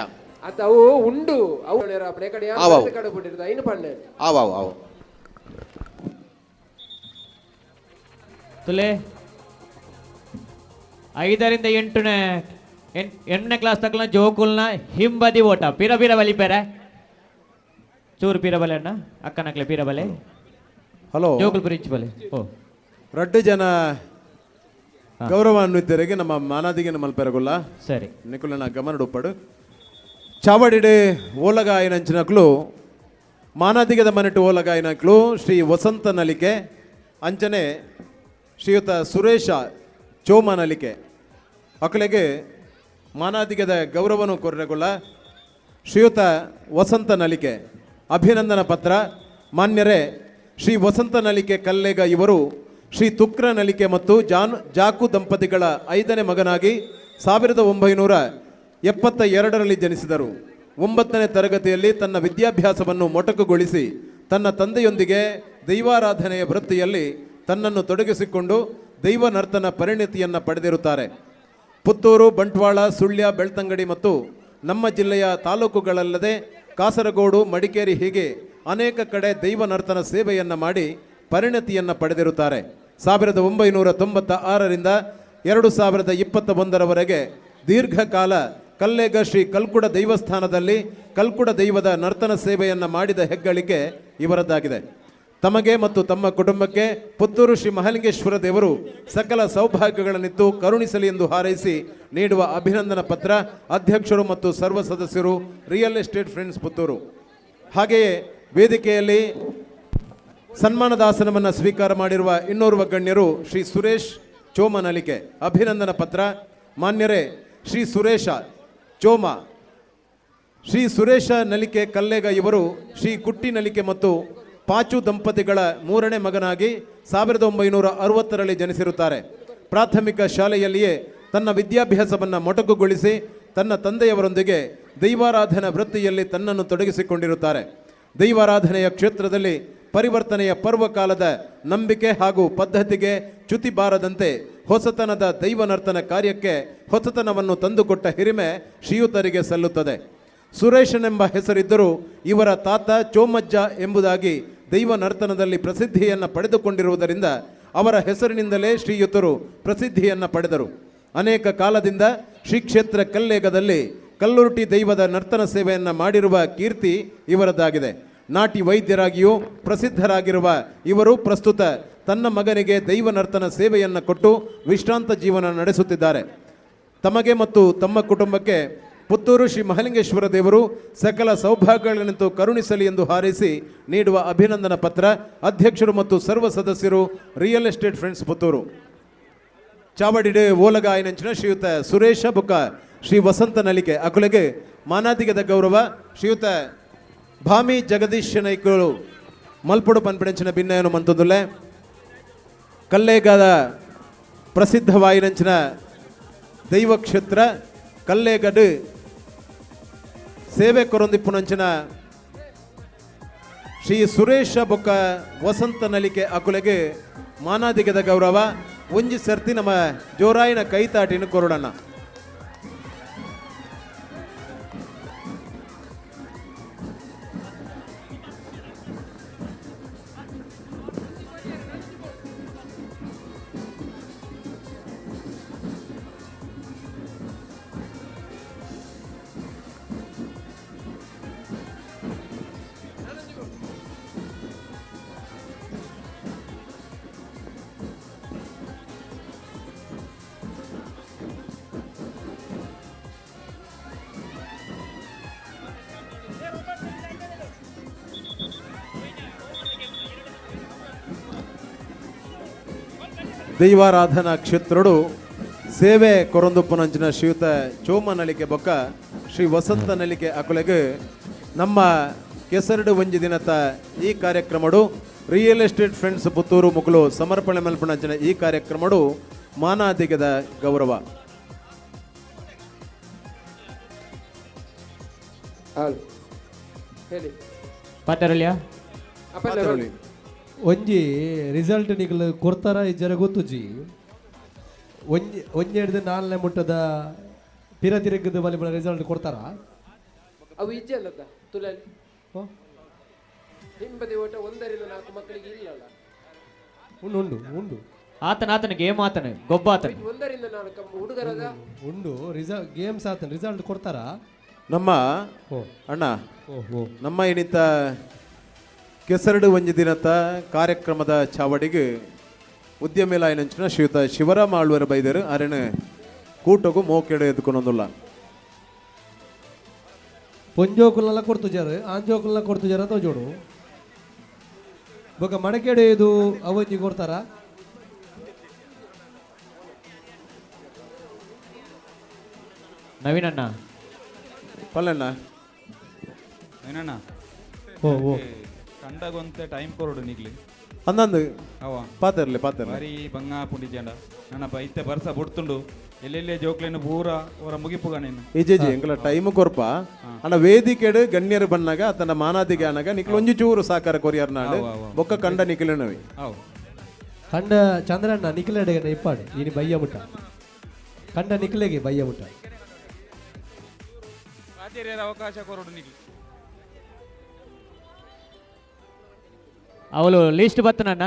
ಅತ್ತ ಅವು ಉಂಡು ಅವು ಅಪ್ಪಣೆ ಕಡೆ. ಆವು, ಆವು. ಕಡಪಟ್ಟಿರೋದು ಐನು ಪಣ್ಣೆ. ಆವು ಆವು ಆವು. ತುಲೆ, 5ರಿಂದ 8ನೇ 8ನೇ ಕ್ಲಾಸ್ ತಕ್ಕಲ ಜೋಕುಲ್ನ ಹಿಂಬದಿ ಓಟ. ಪಿರ ಪಿರ ಬಲಿ ಪೆರೆ ಚೂರು ಪಿರ ಬಲೆ ಅಣ್ಣ, ಅಕ್ಕನಕ್ಲೆ ಪಿರ ಬಲೆ. ಹಲೋ. ಜೋಕುಲ್ ಪ್ರಿನ್ಸಿಪಲ್ ಓ. ರಡ್ಡು ಜನ ಗೌರವಾನ್ವಿತರಿಗೆ ನಮ್ಮ ಮಾನಾದಿಗೆ ಮಲ್ಪೆರಗುಲ್ಲ. ಸರಿ. ನಿಕುಲನ ಗಮನ ಉಪ್ಪಡು. ಚಾವಡಿಡೆ ಓಲಗಾಯನಂಚಿನಕ್ಲು ಮಾನಾದಿಗದ ಮನೆಟು ಓಲಗಾಯನಕ್ಲು ಶ್ರೀ ವಸಂತ ನಲಿಕೆ ಅಂಚನೆ ಶ್ರೀಯುತ ಸುರೇಶ ಚೋಮ ನಲಿಕೆ ಅಕಲೆಗೆ ಮಾನಾದಿಗದ ಗೌರವನು ಕೊರಗುಲ್ಲ. ಶ್ರೀಯುತ ವಸಂತ ನಲಿಕೆ ಅಭಿನಂದನಾ ಪತ್ರ. ಮಾನ್ಯರೇ, ಶ್ರೀ ವಸಂತ ನಲಿಕೆ ಕಲ್ಲೇಗ ಇವರು ಶ್ರೀ ತುಕ್ರ ನಲಿಕೆ ಮತ್ತು ಜಾಕು ದಂಪತಿಗಳ 5ನೇ ಮಗನಾಗಿ 1972ರಲ್ಲಿ ಜನಿಸಿದರು. 9ನೇ ತರಗತಿಯಲ್ಲಿ ತನ್ನ ವಿದ್ಯಾಭ್ಯಾಸವನ್ನು ಮೊಟಕುಗೊಳಿಸಿ ತನ್ನ ತಂದೆಯೊಂದಿಗೆ ದೈವಾರಾಧನೆಯ ವೃತ್ತಿಯಲ್ಲಿ ತನ್ನನ್ನು ತೊಡಗಿಸಿಕೊಂಡು ದೈವ ನರ್ತನ ಪರಿಣಿತಿಯನ್ನು ಪಡೆದಿರುತ್ತಾರೆ. ಪುತ್ತೂರು, ಬಂಟ್ವಾಳ, ಸುಳ್ಯ, ಬೆಳ್ತಂಗಡಿ ಮತ್ತು ನಮ್ಮ ಜಿಲ್ಲೆಯ ತಾಲೂಕುಗಳಲ್ಲದೆ ಕಾಸರಗೋಡು, ಮಡಿಕೇರಿ ಹೀಗೆ ಅನೇಕ ಕಡೆ ದೈವ ನರ್ತನ ಸೇವೆಯನ್ನು ಮಾಡಿ ಪರಿಣತಿಯನ್ನು ಪಡೆದಿರುತ್ತಾರೆ. 1996ರಿಂದ 2021ರವರೆಗೆ ದೀರ್ಘಕಾಲ ಕಲ್ಲೇಗ ಶ್ರೀ ಕಲ್ಕುಡ ದೇವಸ್ಥಾನದಲ್ಲಿ ಕಲ್ಕುಡ ದೈವದ ನರ್ತನ ಸೇವೆಯನ್ನು ಮಾಡಿದ ಹೆಗ್ಗಳಿಕೆ ಇವರದ್ದಾಗಿದೆ. ತಮಗೆ ಮತ್ತು ತಮ್ಮ ಕುಟುಂಬಕ್ಕೆ ಪುತ್ತೂರು ಶ್ರೀ ಮಹಾಲಿಂಗೇಶ್ವರ ದೇವರು ಸಕಲ ಸೌಭಾಗ್ಯಗಳನ್ನಿತ್ತು ಕರುಣಿಸಲಿ ಎಂದು ಹಾರೈಸಿ ನೀಡುವ ಅಭಿನಂದನಾ ಪತ್ರ. ಅಧ್ಯಕ್ಷರು ಮತ್ತು ಸರ್ವ ಸದಸ್ಯರು, ರಿಯಲ್ ಎಸ್ಟೇಟ್ ಫ್ರೆಂಡ್ಸ್ ಪುತ್ತೂರು. ಹಾಗೆಯೇ ವೇದಿಕೆಯಲ್ಲಿ ಸನ್ಮಾನದಾಸನವನ್ನು ಸ್ವೀಕಾರ ಮಾಡಿರುವ ಇನ್ನೋರ್ವ ಗಣ್ಯರು ಶ್ರೀ ಸುರೇಶ್ ಚೋಮನಲಿಕೆ ಅಭಿನಂದನಾ ಪತ್ರ. ಮಾನ್ಯರೇ, ಶ್ರೀ ಸುರೇಶ ಚೋಮ ಶ್ರೀ ಸುರೇಶ ನಲಿಕೆ ಕಲ್ಲೇಗ ಇವರು ಶ್ರೀ ಕುಟ್ಟಿ ನಲಿಕೆ ಮತ್ತು ಪಾಚು ದಂಪತಿಗಳ 3ನೇ ಮಗನಾಗಿ 1960ರಲ್ಲಿ ಜನಿಸಿರುತ್ತಾರೆ. ಪ್ರಾಥಮಿಕ ಶಾಲೆಯಲ್ಲಿಯೇ ತನ್ನ ವಿದ್ಯಾಭ್ಯಾಸವನ್ನು ಮೊಟಕುಗೊಳಿಸಿ ತನ್ನ ತಂದೆಯವರೊಂದಿಗೆ ದೈವಾರಾಧನಾ ವೃತ್ತಿಯಲ್ಲಿ ತನ್ನನ್ನು ತೊಡಗಿಸಿಕೊಂಡಿರುತ್ತಾರೆ. ದೈವಾರಾಧನೆಯ ಕ್ಷೇತ್ರದಲ್ಲಿ ಪರಿವರ್ತನೆಯ ಪರ್ವಕಾಲದ ನಂಬಿಕೆ ಹಾಗೂ ಪದ್ಧತಿಗೆ ಚ್ಯುತಿ ಬಾರದಂತೆ ಹೊಸತನದ ದೈವನರ್ತನ ಕಾರ್ಯಕ್ಕೆ ಹೊಸತನವನ್ನು ತಂದುಕೊಟ್ಟ ಹಿರಿಮೆ ಶ್ರೀಯುತರಿಗೆ ಸಲ್ಲುತ್ತದೆ. ಸುರೇಶನೆಂಬ ಹೆಸರಿದ್ದರೂ ಇವರ ತಾತ ಚೋಮಜ್ಜ ಎಂಬುದಾಗಿ ದೈವ ನರ್ತನದಲ್ಲಿ ಪ್ರಸಿದ್ಧಿಯನ್ನು ಪಡೆದುಕೊಂಡಿರುವುದರಿಂದ ಅವರ ಹೆಸರಿನಿಂದಲೇ ಶ್ರೀಯುತರು ಪ್ರಸಿದ್ಧಿಯನ್ನು ಪಡೆದರು. ಅನೇಕ ಕಾಲದಿಂದ ಶ್ರೀ ಕ್ಷೇತ್ರ ಕಲ್ಲೇಗದಲ್ಲಿ ಕಲ್ಲುರ್ಟಿ ದೈವದ ನರ್ತನ ಸೇವೆಯನ್ನು ಮಾಡಿರುವ ಕೀರ್ತಿ ಇವರದ್ದಾಗಿದೆ. ನಾಟಿ ವೈದ್ಯರಾಗಿಯೂ ಪ್ರಸಿದ್ಧರಾಗಿರುವ ಇವರು ಪ್ರಸ್ತುತ ತನ್ನ ಮಗನಿಗೆ ದೈವ ನರ್ತನ ಸೇವೆಯನ್ನು ಕೊಟ್ಟು ವಿಶ್ರಾಂತ ಜೀವನ ನಡೆಸುತ್ತಿದ್ದಾರೆ. ತಮಗೆ ಮತ್ತು ತಮ್ಮ ಕುಟುಂಬಕ್ಕೆ ಪುತ್ತೂರು ಶ್ರೀ ಮಹಾಲಿಂಗೇಶ್ವರ ದೇವರು ಸಕಲ ಸೌಭಾಗ್ಯಗಳನ್ನಂತೂ ಕರುಣಿಸಲಿ ಎಂದು ಹಾರೈಸಿ ನೀಡುವ ಅಭಿನಂದನಾ ಪತ್ರ. ಅಧ್ಯಕ್ಷರು ಮತ್ತು ಸರ್ವ ಸದಸ್ಯರು, ರಿಯಲ್ ಎಸ್ಟೇಟ್ ಫ್ರೆಂಡ್ಸ್ ಪುತ್ತೂರು. ಚಾವಡಿಡೆ ಓಲಗಾಯನಂಚಿನ ಶ್ರೀಯುತ ಸುರೇಶ ಬುಕ್ಕ ಶ್ರೀ ವಸಂತ ನಲಿಕೆ ಅಕುಲೆಗೆ ಮಾನಾದಿಗದ ಗೌರವ ಶ್ರೀಯುತ ಭಾಮಿ ಜಗದೀಶ್ ನೈಕರು ಮಲ್ಪುಡು ಪನ್ಪಿಡಂಚಿನ ಭಿನ್ನಯನು ಮಂತದುಲ್ಲೆ. ಕಲ್ಲೇಗದ ಪ್ರಸಿದ್ಧವಾಯಿನಂಚಿನ ದೈವಕ್ಷೇತ್ರ ಕಲ್ಲೇಗಡು ಸೇವೆ ಕೊರೊಂದಿಪ್ಪುನಂಚಿನ ಶ್ರೀ ಸುರೇಶ ಬೊಕ್ಕ ವಸಂತ ನಲಿಕೆ ಅಕುಲೆಗೆ ಮಾನಾದಿಗದ ಗೌರವ. ಒಂಜಿ ಸರ್ತಿ ನಮ್ಮ ಜೋರಾಯಿನ ಕೈತಾಟಿನ ಕೊರಡಣ್ಣ. ದೈವಾರಾಧನಾ ಕ್ಷೇತ್ರಡು ಸೇವೆ ಕೊರಂದುಪ್ಪನಂಚಿನ ಶ್ರೀಯುತ ಚೋಮ ನಲಿಕೆ ಬೊಕ್ಕ ಶ್ರೀ ವಸಂತ ನಲಿಕೆ ಅಕುಲೆಗೆ ನಮ್ಮ ಕೆಸರಡು ಒಂಜಿ ದಿನತ ಈ ಕಾರ್ಯಕ್ರಮಡು ರಿಯಲ್ ಎಸ್ಟೇಟ್ ಫ್ರೆಂಡ್ಸ್ ಪುತ್ತೂರು ಮುಕುಲು ಸಮರ್ಪಣೆ ಮಲ್ಪುನಂಚಿನ ಈ ಕಾರ್ಯಕ್ರಮಡು ಮಾನಾದಿಗದ ಗೌರವ. ಹೇಳಿ. ಪಾತೆರೊಲಿಯಾ? ಪಾತೆರೊಲಿ. ಒಂಜಿ ರಿಸಲ್ಟ್ ನಿಗಲು ಕೊಡ್ತಾರ ಇಜ್ಜರ ಗೊತ್ತುಜಿ. ಒಂಜಿ ಒಂಜಿ ಹಿಡ್ದು ನಾಲ್ನೇ ಮುಟ್ಟದ ಪಿರ ತಿರುಗದ ಬಲಿ ರಿಸಲ್ಟ್ ಕೊಡ್ತಾರ? ಅವು ಇಜ್ಜೆ ಅಲ್ಲದ ತುಲಲ್ಲಿ ಹಿಂಬದಿ ಓಟ 1 ರಿಂದ 4 ಮಕ್ಕಳಿಗೆ ಇಲ್ಲಲ್ಲ. ಉಂಡು ಉಂಡು ಉಂಡು. ಆತನ ಆತನ ಗೇಮ್ ಆತನ ಗೊಬ್ಬ ಆತನ. 1 ರಿಂದ 4 ಹುಡುಗರದ. ಉಂಡು, ರಿಸಲ್ಟ್ ಗೇಮ್ಸ್ ಆತನ ರಿಸಲ್ಟ್ ಕೊಡ್ತಾರ? ನಮ್ಮ ಅಣ್ಣ, ನಮ್ಮ ಇನಿತ ಕೆಸರಡು ಒಂಜಿ ದಿನತ ಕಾರ್ಯಕ್ರಮದ ಚಾವಡಿಗೆ ಉದ್ಯಮಿಲಾಯನಂಚಿನ ಶ್ರೀಯುತ ಶಿವರಾಮ ಆಳ್ವರ ಬೈದರು ಅರೆನ ಕೂಟಗು ಮೋಕೆಡು ಎದ್ಕೊನೊಂದುಲ್ಲ. ಪೊಂಜೋಕುಲ್ನೆಲ್ಲ ಕೊಡ್ತುಜಾರು ಆಂಜೋಕುಲ್ನ ಕೊಡ್ತುಜಾರ ತೋಜೋಡು ಬೊಕ ಮಡಕೆಡೆ ಇದು ಅವಂಜಿ ಕೊಡ್ತಾರ. ನವೀನಣ್ಣ ಪಲ್ಲಣ್ಣ ಏನಣ್ಣ ಓ ಓ ಕಂಡಗೊಂತೆ ಟೈಮ್ ಕೊರಡು ನಿಗ್ಲಿ ಅಂದಂದು ಅವ ಪಾತಿರ್ಲಿ ಪಾತಿರ್ಲಿ ಬಾರಿ ಬಂಗ ಪುಂಡಿಜಂಡ ನನ್ನ ಇತ್ತೆ ಬರ್ಸ ಬುಡ್ತುಂಡು ಎಲ್ಲೆಲ್ಲೇ ಜೋಕ್ಲೇನು ಪೂರ ಅವರ ಮುಗಿಪುಗ ನೀನು. ಇಜೆಜಿ ಎಂಕಲ ಟೈಮ್ ಕೊರ್ಪ ಅಣ್ಣ ವೇದಿಕೆಡು ಗಣ್ಯರು ಬನ್ನಾಗ ತನ್ನ ಮಾನಾದಿಗೆ ಅನಗ ನಿಕ್ಲು ಒಂಜಿ ಚೂರು ಸಾಕಾರ ಕೊರಿಯರ್ ನಾಡು ಬೊಕ್ಕ ಕಂಡ ನಿಕ್ಲುನವಿ. ಅವು ಕಂಡ ಚಂದ್ರಣ್ಣ ನಿಖಿಲೆಡೆಗೆ ಇಪ್ಪಾಡು ಇನಿ ಬಯ್ಯ ಮುಟ್ಟ ಕಂಡ ನಿಖಿಲೆಗೆ ಬಯ್ಯ ಮುಟ್ಟ ಪಾತಿರ್ಯರ ಅವಕಾಶ ಕೊರಡು ನಿಗ್ಲಿ. ಅವಳು ಲಿಸ್ಟ್ ಬತ್ತನಣ್ಣ.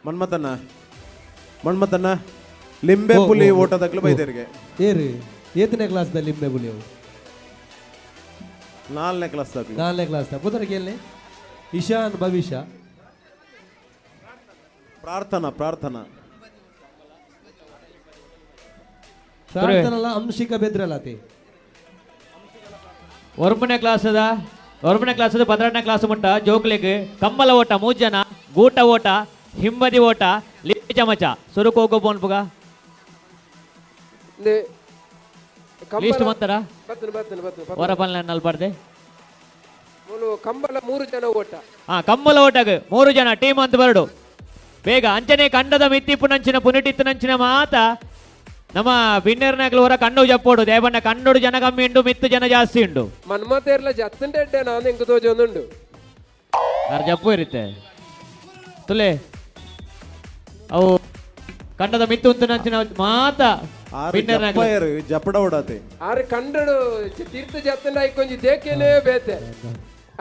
ಮನ್ಮತಣ್ಣ ಮನ್ಮತಣ್ಣ ಲಿಂಬೆ ಪುಲಿ ಓಟದಕ್ಲು ಬೈದೇರಿಗೆ. ಏರು ಏತನೇ ಕ್ಲಾಸ್ದ ಲಿಂಬೆ ಪುಲಿ ಅವು? ನಾಲ್ನೇ ಕ್ಲಾಸ್. ನಾಲ್ನೇ ಕ್ಲಾಸ್ ಪುದರ್ಗೆ ಎಲ್ಲಿ ಇಶಾನ್ ಭವಿಷ್ಯ ಪ್ರಾರ್ಥನಾ ಪ್ರಾರ್ಥನಾ ಪ್ರಾರ್ಥನಲ್ಲ ಅಂಶಿಕ ಬೆದ್ರಲಾತಿ. ಒರ್ಮನೆ ಕ್ಲಾಸದ ಒರ್ಮನೆ ಕ್ಲಾಸದ 12ನೇ ಕ್ಲಾಸ್ ಮುಟ್ಟ ಜೋಕ್ಲಿಗ್ ಕಮ್ಮಲ ಓಟ 3 ಜನ, ಗೂಟ ಓಟ, ಹಿಂಬದಿ ಓಟ, ಲಿಂಬೆ ಚಮಚ ಸುರುಕು ಹೋಗೋ ಪೋನ್ಪುಗ ಲಿಸ್ಟ್ ಮಂತರ ಹೊರ ಪಲ್ಲೆ ನಲ್ಬಾರ್ದೆ. ಕಂಬಲ 3 ಜನ ಓಟ. ಹಾ ಕಮ್ಮಲ ಓಟಗ್ 3 ಜನ ಟೀಮ್ ಅಂತ ಬರಡು ಬೇಗ. ಅಂಚನೆ ಕಂಡದ ಮಿತ್ತಿಪ್ಪು ನಂಚಿನ ಪುನಿಟಿತ್ತು ನಂಚಿನ ಮಾತ ನಮ್ಮ ಬಿನ್ನೆರ್ನಾಗ್ಲು ಹೊರ ಕಣ್ಣು ಜಪ್ಪೋಡು ದೇವಣ್ಣ ಕಣ್ಣೋಡು ಜನ ಕಮ್ಮಿ ಉಂಡು ಮಿತ್ತು ಜನ ಜಾಸ್ತಿ ಉಂಡು. ಮನ್ಮತೇರ್ಲ ಜತ್ತಂಡೆ ಎಡ್ಡೆ ನಾನು ಎಂಕು ತೋಜೊಂದುಂಡು ಅರ್ ಜಪ್ಪು ಇರುತ್ತೆ ತುಲೆ ಅವು ಕಂಡದ ಮಿತ್ತು ಉಂತು ನಂಚಿನ ಮಾತ ಜಪ್ಪಡ ಓಡಾತೆ ಆರು ಕಂಡಡು ತೀರ್ಥ ಜತ್ತಂಡ ಐಕೊಂಜಿ ದೇಕೇನೆ ಬೇತೆ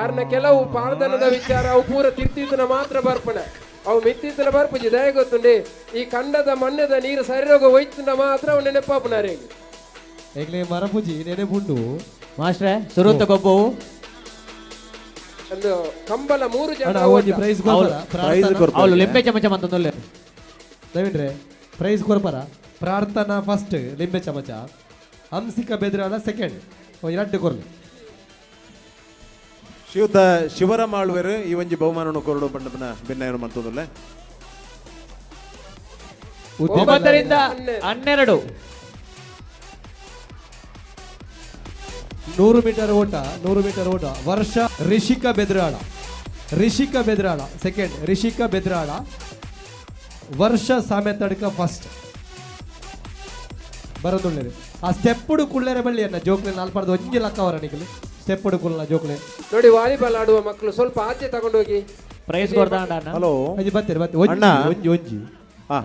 ಅರ್ನ ಕೆಲವು ಪಾರ್ದನದ ವಿಚಾರ ಅವು ಪೂರ ತೀರ್ಥಿತನ ಮಾತ್ರ ಬರ್ಪಣೆ ಅವು ಮಿತ್ತಿತ್ತನ ಬರ್ಪುಜಿ ದಯ ಗೊತ್ತುಂಡೆ ಈ ಕಂಡದ ಮಣ್ಣದ ನೀರು ಸರಿರೋಗ ಒಯ್ತುಂಡ ಮಾತ್ರ ಅವು ನೆನಪಾಪುನಾರೆ. ಏಕ್ಲೆ ಮರಪುಜಿ ನೆನೆಪುಂಡು ಮಾಸ್ಟ್ರೆ ಸುರುತ್ತ ಗೊಬ್ಬವು ಒಂದು ಕಂಬಲ 3 ಜನ ಪ್ರೈಸ್ ಅವಳು ಲಿಂಬೆ ಚಮಚ ಮಂತಂದುಲ್ಲೆ ನವೀನ್ರೆ ಪ್ರೈಸ್ ಕೊರ್ಪರ. ಪ್ರಾರ್ಥನಾ ಫಸ್ಟ್ ಲಿಂಬೆ ಚಮಚ, ಹಂಸಿಕ ಬೆದ್ರಾಲ ಸೆಕೆಂಡ್, ಎರಡು ಕೊರ್ಲಿ. ಶ್ರೀಯುತ ಶಿವರಾಮ ಆಳ್ವೆರು ಈ ಒಂಜಿ ಬಹುಮಾನವನ್ನು ಕೊರಡು ಬಣ್ಣನ ಭಿನ್ನಯನ್ನು ಮಂತಂದುಲ್ಲೆ. 9 ರಿಂದ 12 100 ಮೀಟರ್ ಓಟ, 100 ಮೀಟರ್ ಓಟ ವರ್ಷ ರಿಷಿಕಾ ಬೆದ್ರಾಳ, ರಿಷಿಕಾ ಬೆದ್ರಾಳ ಸೆಕೆಂಡ್, ರಿಷಿಕಾ ಬೆದ್ರಾಳ ವರ್ಷ ಸಾಮೆತಡ್ಕ ಫಸ್ಟ್ ಬರೋದುಳ್ಳೇರು. ಆ ಸ್ಟೆಪ್ಪುಡು ಕುಳ್ಳೇರೆ ಬಳ್ಳಿ ಅನ್ನ ಜೋಕ್ಲೆ ನಾಲ್ಪಾರ್ದು ಒಂಜಿ ಲಕ್ಕ ಅವರ ನಿಕಲು ಸ್ಟೆಪ್ಪುಡು ಕುಲ್ಲ ಜೋಕ್ಲೆ. ನೋಡಿ ವಾಲಿಬಾಲ್ ಆಡುವ ಮಕ್ಕಳು ಸ್ವಲ್ಪ ಆಚೆ ತಗೊಂಡೋಗಿ ಪ್ರೈಸ್ ಕೊಡ್ತಾ. ಹಲೋ ಅಜ್ಜಿ ಬರ್ತೀರಿ ಬರ್ತೀರಿ ಅಣ್ಣ ಒಂಜಿ ಒಂಜಿ ಹಾ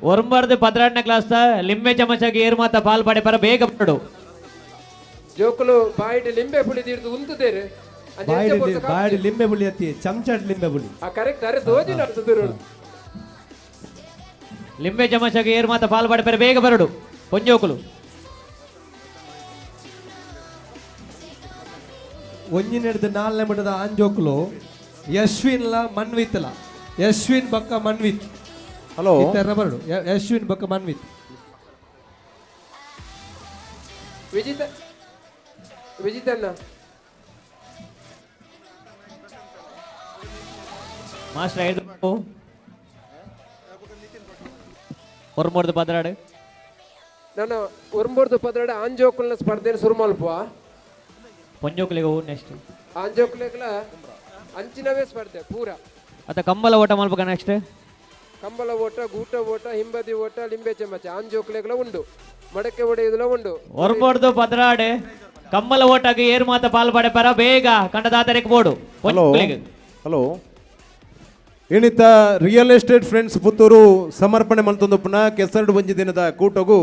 ಒರಂಬಾರ್ದು 12ನೇ ಕ್ಲಾಸ್ ಲಿಂಬೆ ಚಮಚಗೆ ಏರು ಮಾತ ಪಾಲ್ ಪಡೆ ಪರ ಬೇಗ ಪಡು. ಜೋಕುಲು ಬಾಯಿಡ್ ಲಿಂಬೆ ಪುಳಿ ತೀರ್ದು ಉಂತುದೇರು ಬಾಯಿಡ್ ಲಿಂಬೆ ಪುಳಿ ಅತ್ತಿ ಚಮಚಾಟ್ ಲಿಂಬೆ ಪುಳಿ ಆ ಕರೆಕ್ಟ್ ಅರೆ ತೋಜಿ ನಡ್ತುದಿರು. ಲಿಂಬೆ ಚಮಚಗೆ ಏರು ಮಾತ ಪಾಲ್ ಪಡೆ ಪರ ಬೇಗ ಬರಡು ಪೊಂಜೋಕುಲು. ಒಂಜಿನೆಡ್ದು 4ನೇ ಮಟ್ಟದ ಆಂಜೋಕುಲು ಯಶ್ವಿನ್ಲ ಮನ್ವಿತ್ಲ, ಯಶ್ವಿನ್ ಬಕ್ಕ ಮನ್ವಿತ್. ಹಲೋ ಬರಡು ಯಶ್ವಿನ್ ಬಕ್ಕ ಮನ್ವಿತ್. ವಿಜಿತ ವಿಜಿತಣ್ಣ ಮಾಸ್ಟರ್ 5 ಒರ್ಮೂರ್ದು 12 ನಾನು ಒರ್ಮೂರ್ದು 12 ಆಂಜೋಕುಲ್ನ ಸ್ಪರ್ಧೆಯನ್ನು ಶುರು ಮಲ್ಪ ಪೊಂಜೋಕುಲಿಗೆ ನೆಕ್ಸ್ಟ್ ಆಂಜೋಕುಲಿಗಳ ಅಂಚಿನವೇ ಸ್ಪರ್ಧೆ ಪೂರ. ಅತ್ತ ಕಂಬಲ ಓಟ ಮಲ್ಪಕ ನೆಕ್ಸ್ಟ್ ಕಂಬಲ ಓಟ, ಗೂಟ ಓಟ, ಹಿಂಬದಿ ಓಟ, ಲಿಂಬೆ ಚಮಚ ಆಂಜೋಕುಲೆಗಳ ಉಂಡು, ಮಡಕೆ ಒಡೆಯುವುದಲ ಉಂಡು. ಒರ್ಮೂರ್ದು 12 ಕಂಬಲ ಓಟಗೆ ಏರು ಮಾತ ಪಾಲ್ ಪಡೆ ಪರ ಬೇಗ ಕಂಡದಾತರಿಗೆ ಬೋಡು. ಹಲೋ ಹಲೋ ಇನ್ನಿತ real estate friends Puttur ಸಮರ್ಪಣೆ ಮಲ್ತೊಂದುಪ್ಪುನ ಕೆಸರಡು ಒಂಜಿ ದಿನದ ಕೂಟಗು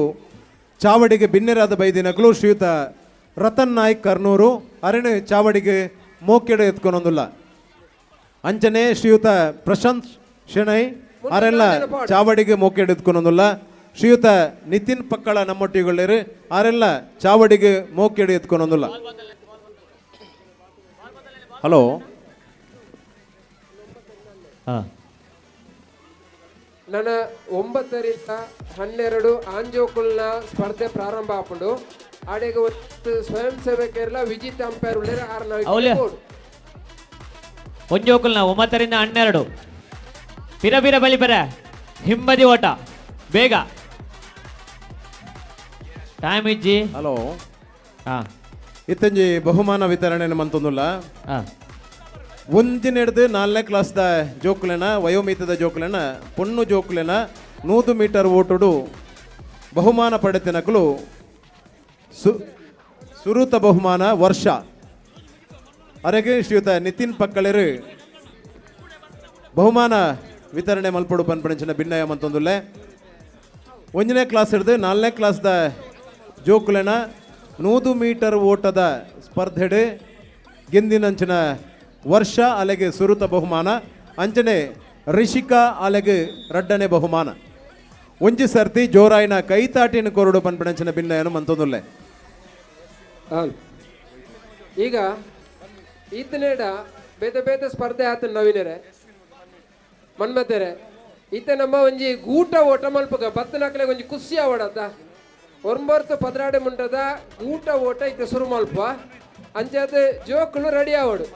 ಚಾವಡಿಗೆ ಬಿನ್ನೆರಾದ ಬೈದಿನಕಲು ಶ್ರೀಯುತ ರತನ್ ನಾಯ್ಕ್ ಕರ್ನೂರು ಅರಣೆ ಚಾವಡಿಗೆ ಮೋಕೆಡೆ ಎತ್ಕೊನೊಂದುಲ್ಲ. ಅಂಚನೆ ಶ್ರೀಯುತ ಪ್ರಶಾಂತ್ ಶೆಣೈ ಅರೆಲ್ಲ ಚಾವಡಿಗೆ ಮೋಕೆಡೆ ಎತ್ಕೊನೊಂದುಲ್ಲ. ಶ್ರೀಯುತ ನಿತಿನ್ ಪಕ್ಕಳ ನಮ್ಮೊಟ್ಟಿಗೊಳ್ಳೇರು ಆರೆಲ್ಲ ಚಾವಡಿಗೆ ಮೋಕೆಡು ಎತ್ಕೊಂಡೊಂದುಲ್ಲ. ಹಲೋ. ನನ್ನ 9ರಿಂದ 12 ಆಂಜೋಕುಲ್ನ ಸ್ಪರ್ಧೆ ಪ್ರಾರಂಭ ಆಪುಂಡು. ಆಡೆಗೆ ಒತ್ತು ಸ್ವಯಂ ಸೇವಕರೆಲ್ಲ ವಿಜಿತ್ ಅಂಪೈರ್ ಉಳ್ಳೇರು ಆರ್. ಅವಲ್ಯ. ಒಂಜೋಕುಲ್ನ 9ರಿಂದ 12 ಪಿರ ಪಿರ ಬಲಿ ಪರ ಹಿಂಬದಿ ಓಟ ಬೇಗ ಟೈಮ್ ಇಜ್ಜಿ. ಹಲೋ. ಹಾ. ಇತ್ತಂಜಿ ಬಹುಮಾನ ವಿತರಣೆ ಮಂತೊಂದುಲ್ಲ. ಒಂದಿನ ಹಿಡ್ದು ನಾಲ್ಕನೇ ಕ್ಲಾಸ್ದ ಜೋಕುಲೆನ, ವಯೋಮಿತದ ಜೋಕುಲೆನ, ಪೊಣ್ಣು ಜೋಕುಲೆನ 100 ಮೀಟರ್ ಓಟುಡು ಬಹುಮಾನ ಪಡೆತಿನಕುಲು ಸುರುತ ಬಹುಮಾನ ವರ್ಷ ಅರೆಗೆ ಶ್ರೀಯುತ ನಿತಿನ್ ಪಕ್ಕಳೆರು ಬಹುಮಾನ ವಿತರಣೆ ಮಲ್ಪಡು ಪನ್ಪಣಿಂಚಿನ ಭಿನ್ನಯ ಮಂತೊಂದುಲ್ಲೆ. ಒಂದನೇ ಕ್ಲಾಸ್ ಹಿಡ್ದು ನಾಲ್ಕನೇ ಕ್ಲಾಸ್ದ ಜೋಕುಲೆನ 100 ಮೀಟರ್ ಓಟದ ಸ್ಪರ್ಧೆಡೆ ಗೆಂದಿನಂಚಿನ ವರ್ಷ ಅಲೆಗೆ ಸುರುತ ಬಹುಮಾನ, ಅಂಚನೆ ರಿಷಿಕಾ ಅಲೆಗೆ ರಡ್ಡನೆ ಬಹುಮಾನ. ಒಂಜಿ ಸರ್ತಿ ಜೋರಾಯಿನ ಕೈತಾಟಿನ ಕೊರಡು ಪನ್ಪಣಂಚಿನ ಭಿನ್ನಯನು ಮಂತೊಂದುಲ್ಲೆ. ಈಗ ಈತನೇಡ ಬೇತೆ ಬೇತೆ ಸ್ಪರ್ಧೆ ಆತ ನವೀನರೆ ಮನ್ಮತೆರೆ. ಈತ ನಮ್ಮ ಒಂಜಿ ಗೂಟ ಓಟ ಮಲ್ಪಗ ಬತ್ತನಕ್ಲೆ ಒಂಜಿ ಖುಷಿ ಆವಡತ. 9 12 ಮುಂಟದ ಗೂಟ ಓಟ ಇತ್ತೆ ಸುರು ಮಲ್ಪ. ಅಂಚಾದ ಜೋಕುಲು ರೆಡಿ ಆವಡು.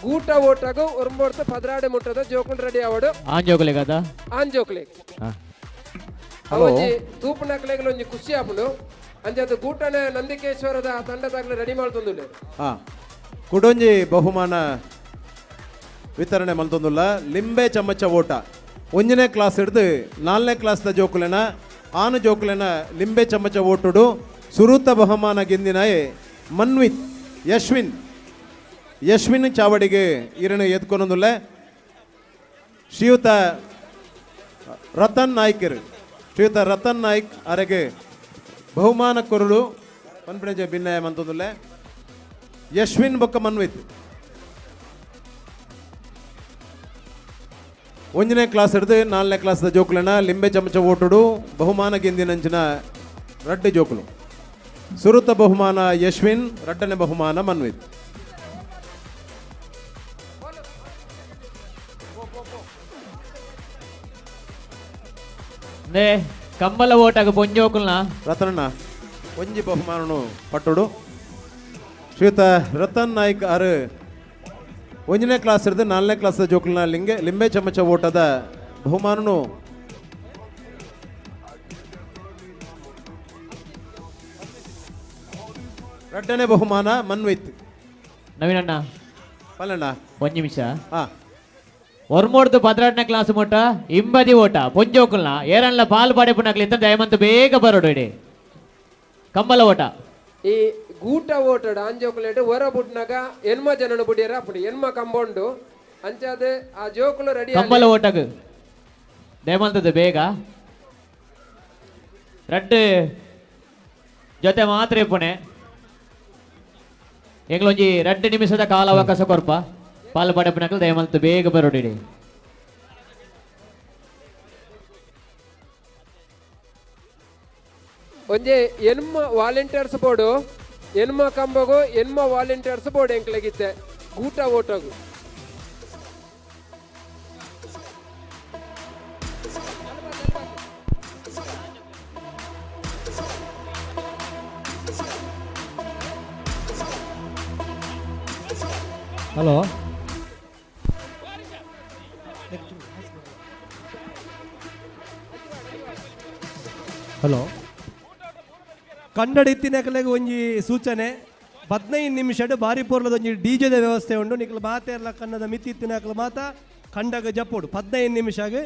ಗೂಟ ಓಟಗು 9 12 ಮುಟ್ಟದ ಜೋಕುಲು ರೆಡಿ ಆವಡು. ಆಂಜೋಕುಲೆಗದ. ಆಂಜೋಕುಲೆ. ಒಂಜಿ ತೂಪುನಕ್ಲೆಗ್ ಒಂಜಿ ಖುಷಿ ಆಪುಂಡು. ಅಂಚಾದ ಗೂಟನೆ ನಂದಿಕೇಶ್ವರದ ತಂಡದಾಗ್ಲೆ ರೆಡಿ ಮಾಡ್ತೊಂದುಲ್ಲೆ. ಹಾ, ಕುಡೊಂಜಿ ಬಹುಮಾನ ವಿತರಣೆ ಮಲ್ತೊಂದುಲ್ಲ. ಲಿಂಬೆ ಚಮಚ ಓಟ ಒಂಜನೇ ಕ್ಲಾಸ್ ಹಿಡ್ದು ನಾಲ್ಕನೇ ಕ್ಲಾಸ್ದ ಜೋಕುಲೆನ, ಆನು ಜೋಕುಲೆನ ಲಿಂಬೆ ಚಮಚ ಓಟುಡು ಸುರುತ ಬಹುಮಾನ ಗೆಂದಿನಾಯೆ ಮನ್ವಿತ್ ಯಶ್ವಿನ್. ಯಶ್ವಿನ್ ಚಾವಡಿಗೆ ಇರಣ ಎದ್ಕೊನೊಂದುಲ್ಲ. ಶ್ರೀಯುತ ರತನ್ ನಾಯ್ಕರು, ಶ್ರೀಯುತ ರತನ್ ನಾಯ್ಕ್ ಅರೆಗೆ ಬಹುಮಾನ ಕೊರಳು ಪನ್ಪಿಣಜ ಭಿನ್ನಯ ಮಂತೊಂದುಲ್ಲೆ. ಯಶ್ವಿನ್ ಬೊಕ್ಕ ಮನ್ವಿತ್ ಒಂಜನೇ ಕ್ಲಾಸ್ ಹಿಡ್ದು ನಾಲ್ಕನೇ ಕ್ಲಾಸ್ದ ಜೋಕುಲೆನ ಲಿಂಬೆ ಚಮಚ ಓಟುಡು ಬಹುಮಾನ ಗೆಂದಿನಂಚಿನ ರಡ್ಡು ಜೋಕುಲು. ಸುರುತ ಬಹುಮಾನ ಯಶ್ವಿನ್, ರಡ್ಡನೆ ಬಹುಮಾನ ಮನ್ವಿತ್. ನೇ ಕಂಬಲ ಓಟಗ ಪೊಂಜೋಕುಲ್ನ. ರತನಣ್ಣ, ಒಂಜಿ ಬಹುಮಾನನು ಪಟ್ಟುಡು. ಶ್ರೀಯುತ ರತನ್ ನಾಯ್ಕ್ ಆರು ಒಂಜನೇ ಕ್ಲಾಸ್ ಹಿಡ್ದು ನಾಲ್ಕನೇ ಕ್ಲಾಸ್ ಜೋಕುಲ್ನ ಲಿಂಗೆ ಲಿಂಬೆ ಚಮಚ ಓಟದ ಬಹುಮಾನನು ರಡ್ಡನೆ ಬಹುಮಾನ ಮನ್ವಿತ್. ನವೀನಣ್ಣ. ಪಲ್ಲಣ್ಣ. ಒಂಜಿ ನಿಮಿಷ. ಹಾ. ಒರ್ಮೋಡ್ದು 12ನೇ ಕ್ಲಾಸ್ ಮುಟ್ಟ ಇಂಬದಿ ಓಟ ಪೊಂಜೋಕುಲ್ನ ಏರನ್ಲ ಪಾಲ್ ಪಡೆಪುನಕ್ಲು ಇತ್ತ ದಯಮಂತ ಬೇಗ ಬರೋಡು ಇಡಿ ಕಂಬಲ ಓಟ. ಈ ಗೂಟ ಓಟಡ್ ಆಂಜೋಕುಲೇಟ್ ಹೊರ ಬುಟ್ನಾಗ ಎನ್ಮ ಜನನು ಬುಡಿಯರ ಅಪ್ಪುಂಡು ಎನ್ಮ ಕಂಬೌಂಡು. ಅಂಚಾದ ಆ ಜೋಕುಲು ರೆಡಿ. ಕಂಬಲ ಓಟಗ್ ದಯಮಂತದ ಬೇಗ ರಡ್ಡು ಜೊತೆ ಮಾತ್ರ ಇಪ್ಪುಣೆ. ಎಂಗ್ಲೊಂಜಿ 2 ನಿಮಿಷದ ಕಾಲಾವಕಾಶ ಕೊರ್ಪ. ಪಾಲ್ ಪಡೆಪುನಕ್ಲು ದಯಮಲ್ತು ಬೇಗ ಬರೋಡು ಇಡಿ. ಒಂಜಿ ಎನ್ಮ ವಾಲಂಟಿಯರ್ಸ್ ಬೋರ್ಡು, ಎನ್ಮ ಕಂಬಗು ಎನ್ಮ ವಾಲಂಟಿಯರ್ಸ್ ಬೋರ್ಡ್ ಎಂಕ್ಲೆಗಿತ್ತೆ ಗೂಟ ಓಟಗು. ಹಲೋ. ಹಲೋ. ಕನ್ನಡ ಇತ್ತಿನಕಲೆಗ್ ಒಂಜಿ ಸೂಚನೆ, 15 ನಿಮಿಷಡ್ ಬಾರಿ ಪೊರ್ಲದ ಒಂಜಿ ಡಿಜೆದ ವ್ಯವಸ್ಥೆ ಉಂಡು. ನಿಕಲ್ ಮಾತೆರ್ಲ ಕನ್ನದ ಮಿತಿ ಇತ್ತಿನಕಲು ಮಾತ ಕಂಡಗ ಜಪ್ಪೋಡು. 15 ನಿಮಿಷಗ್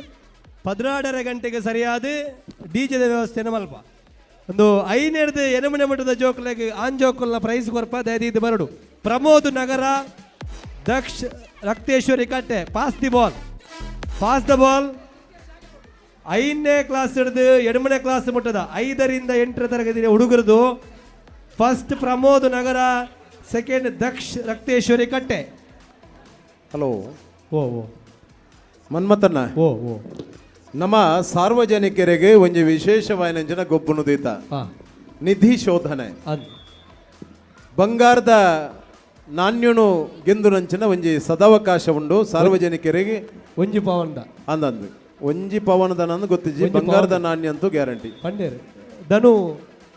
12.30 ಗಂಟೆಗೆ ಸರಿಯಾದ ಡಿಜೆದ ವ್ಯವಸ್ಥೆನ ಮಲ್ಪ. ಒಂದು ಐನೇರ್ದು ಎನಮನೆ ಮಟ್ಟದ ಜೋಕುಲೆಗ್ ಆನ್ ಜೋಕುಲ್ನ ಪ್ರೈಸ್ ಕೊರ್ಪ, ದಯದೀದ್ ಬರಡು. ಪ್ರಮೋದ್ ನಗರ, ದಕ್ಷ ರಕ್ತೇಶ್ವರಿ ಕಟ್ಟೆ, pass the ball, pass the ball. 5ನೇ ಕ್ಲಾಸ್ ಹಿಡಿದು 8ನೇ ಕ್ಲಾಸ್ ಮುಟ್ಟದ 5ರಿಂದ 8ರ ತರಗತಿ ಹುಡುಗರದು ಫಸ್ಟ್ ಪ್ರಮೋದ್ ನಗರ, ಸೆಕೆಂಡ್ ದಕ್ಷ ರಕ್ತೇಶ್ವರಿ ಕಟ್ಟೆ. ಹಲೋ. ಓ ಓ. ಮನ್ಮಥಣ್ಣ. ಓ ಓ. ನಮ್ಮ ಸಾರ್ವಜನಿಕರಿಗೆ ಒಂಜಿ ವಿಶೇಷವಾಯಿನಂಚಿನ ಗೊಬ್ಬುನು ದೀತ ನಿಧಿ ಶೋಧನೆ. ಬಂಗಾರದ ನಾಣ್ಯನು ಗೆಂದುನಂಚಿನ ಒಂಜಿ ಸದಾವಕಾಶ ಉಂಡು ಸಾರ್ವಜನಿಕರಿಗೆ. ಒಂಜಿ ಪವನದ. ಅಂದಂದು ಒಂಜಿ ಪವನದ ನಂದು ಗೊತ್ತಿಜ್ಜಿ, ಒಂಜಿ ಬಂಗಾರದ ಪವನದ. ನಾಣ್ಯ ಅಂತೂ ಗ್ಯಾರಂಟಿ. ಪಂಡೇರು ದನು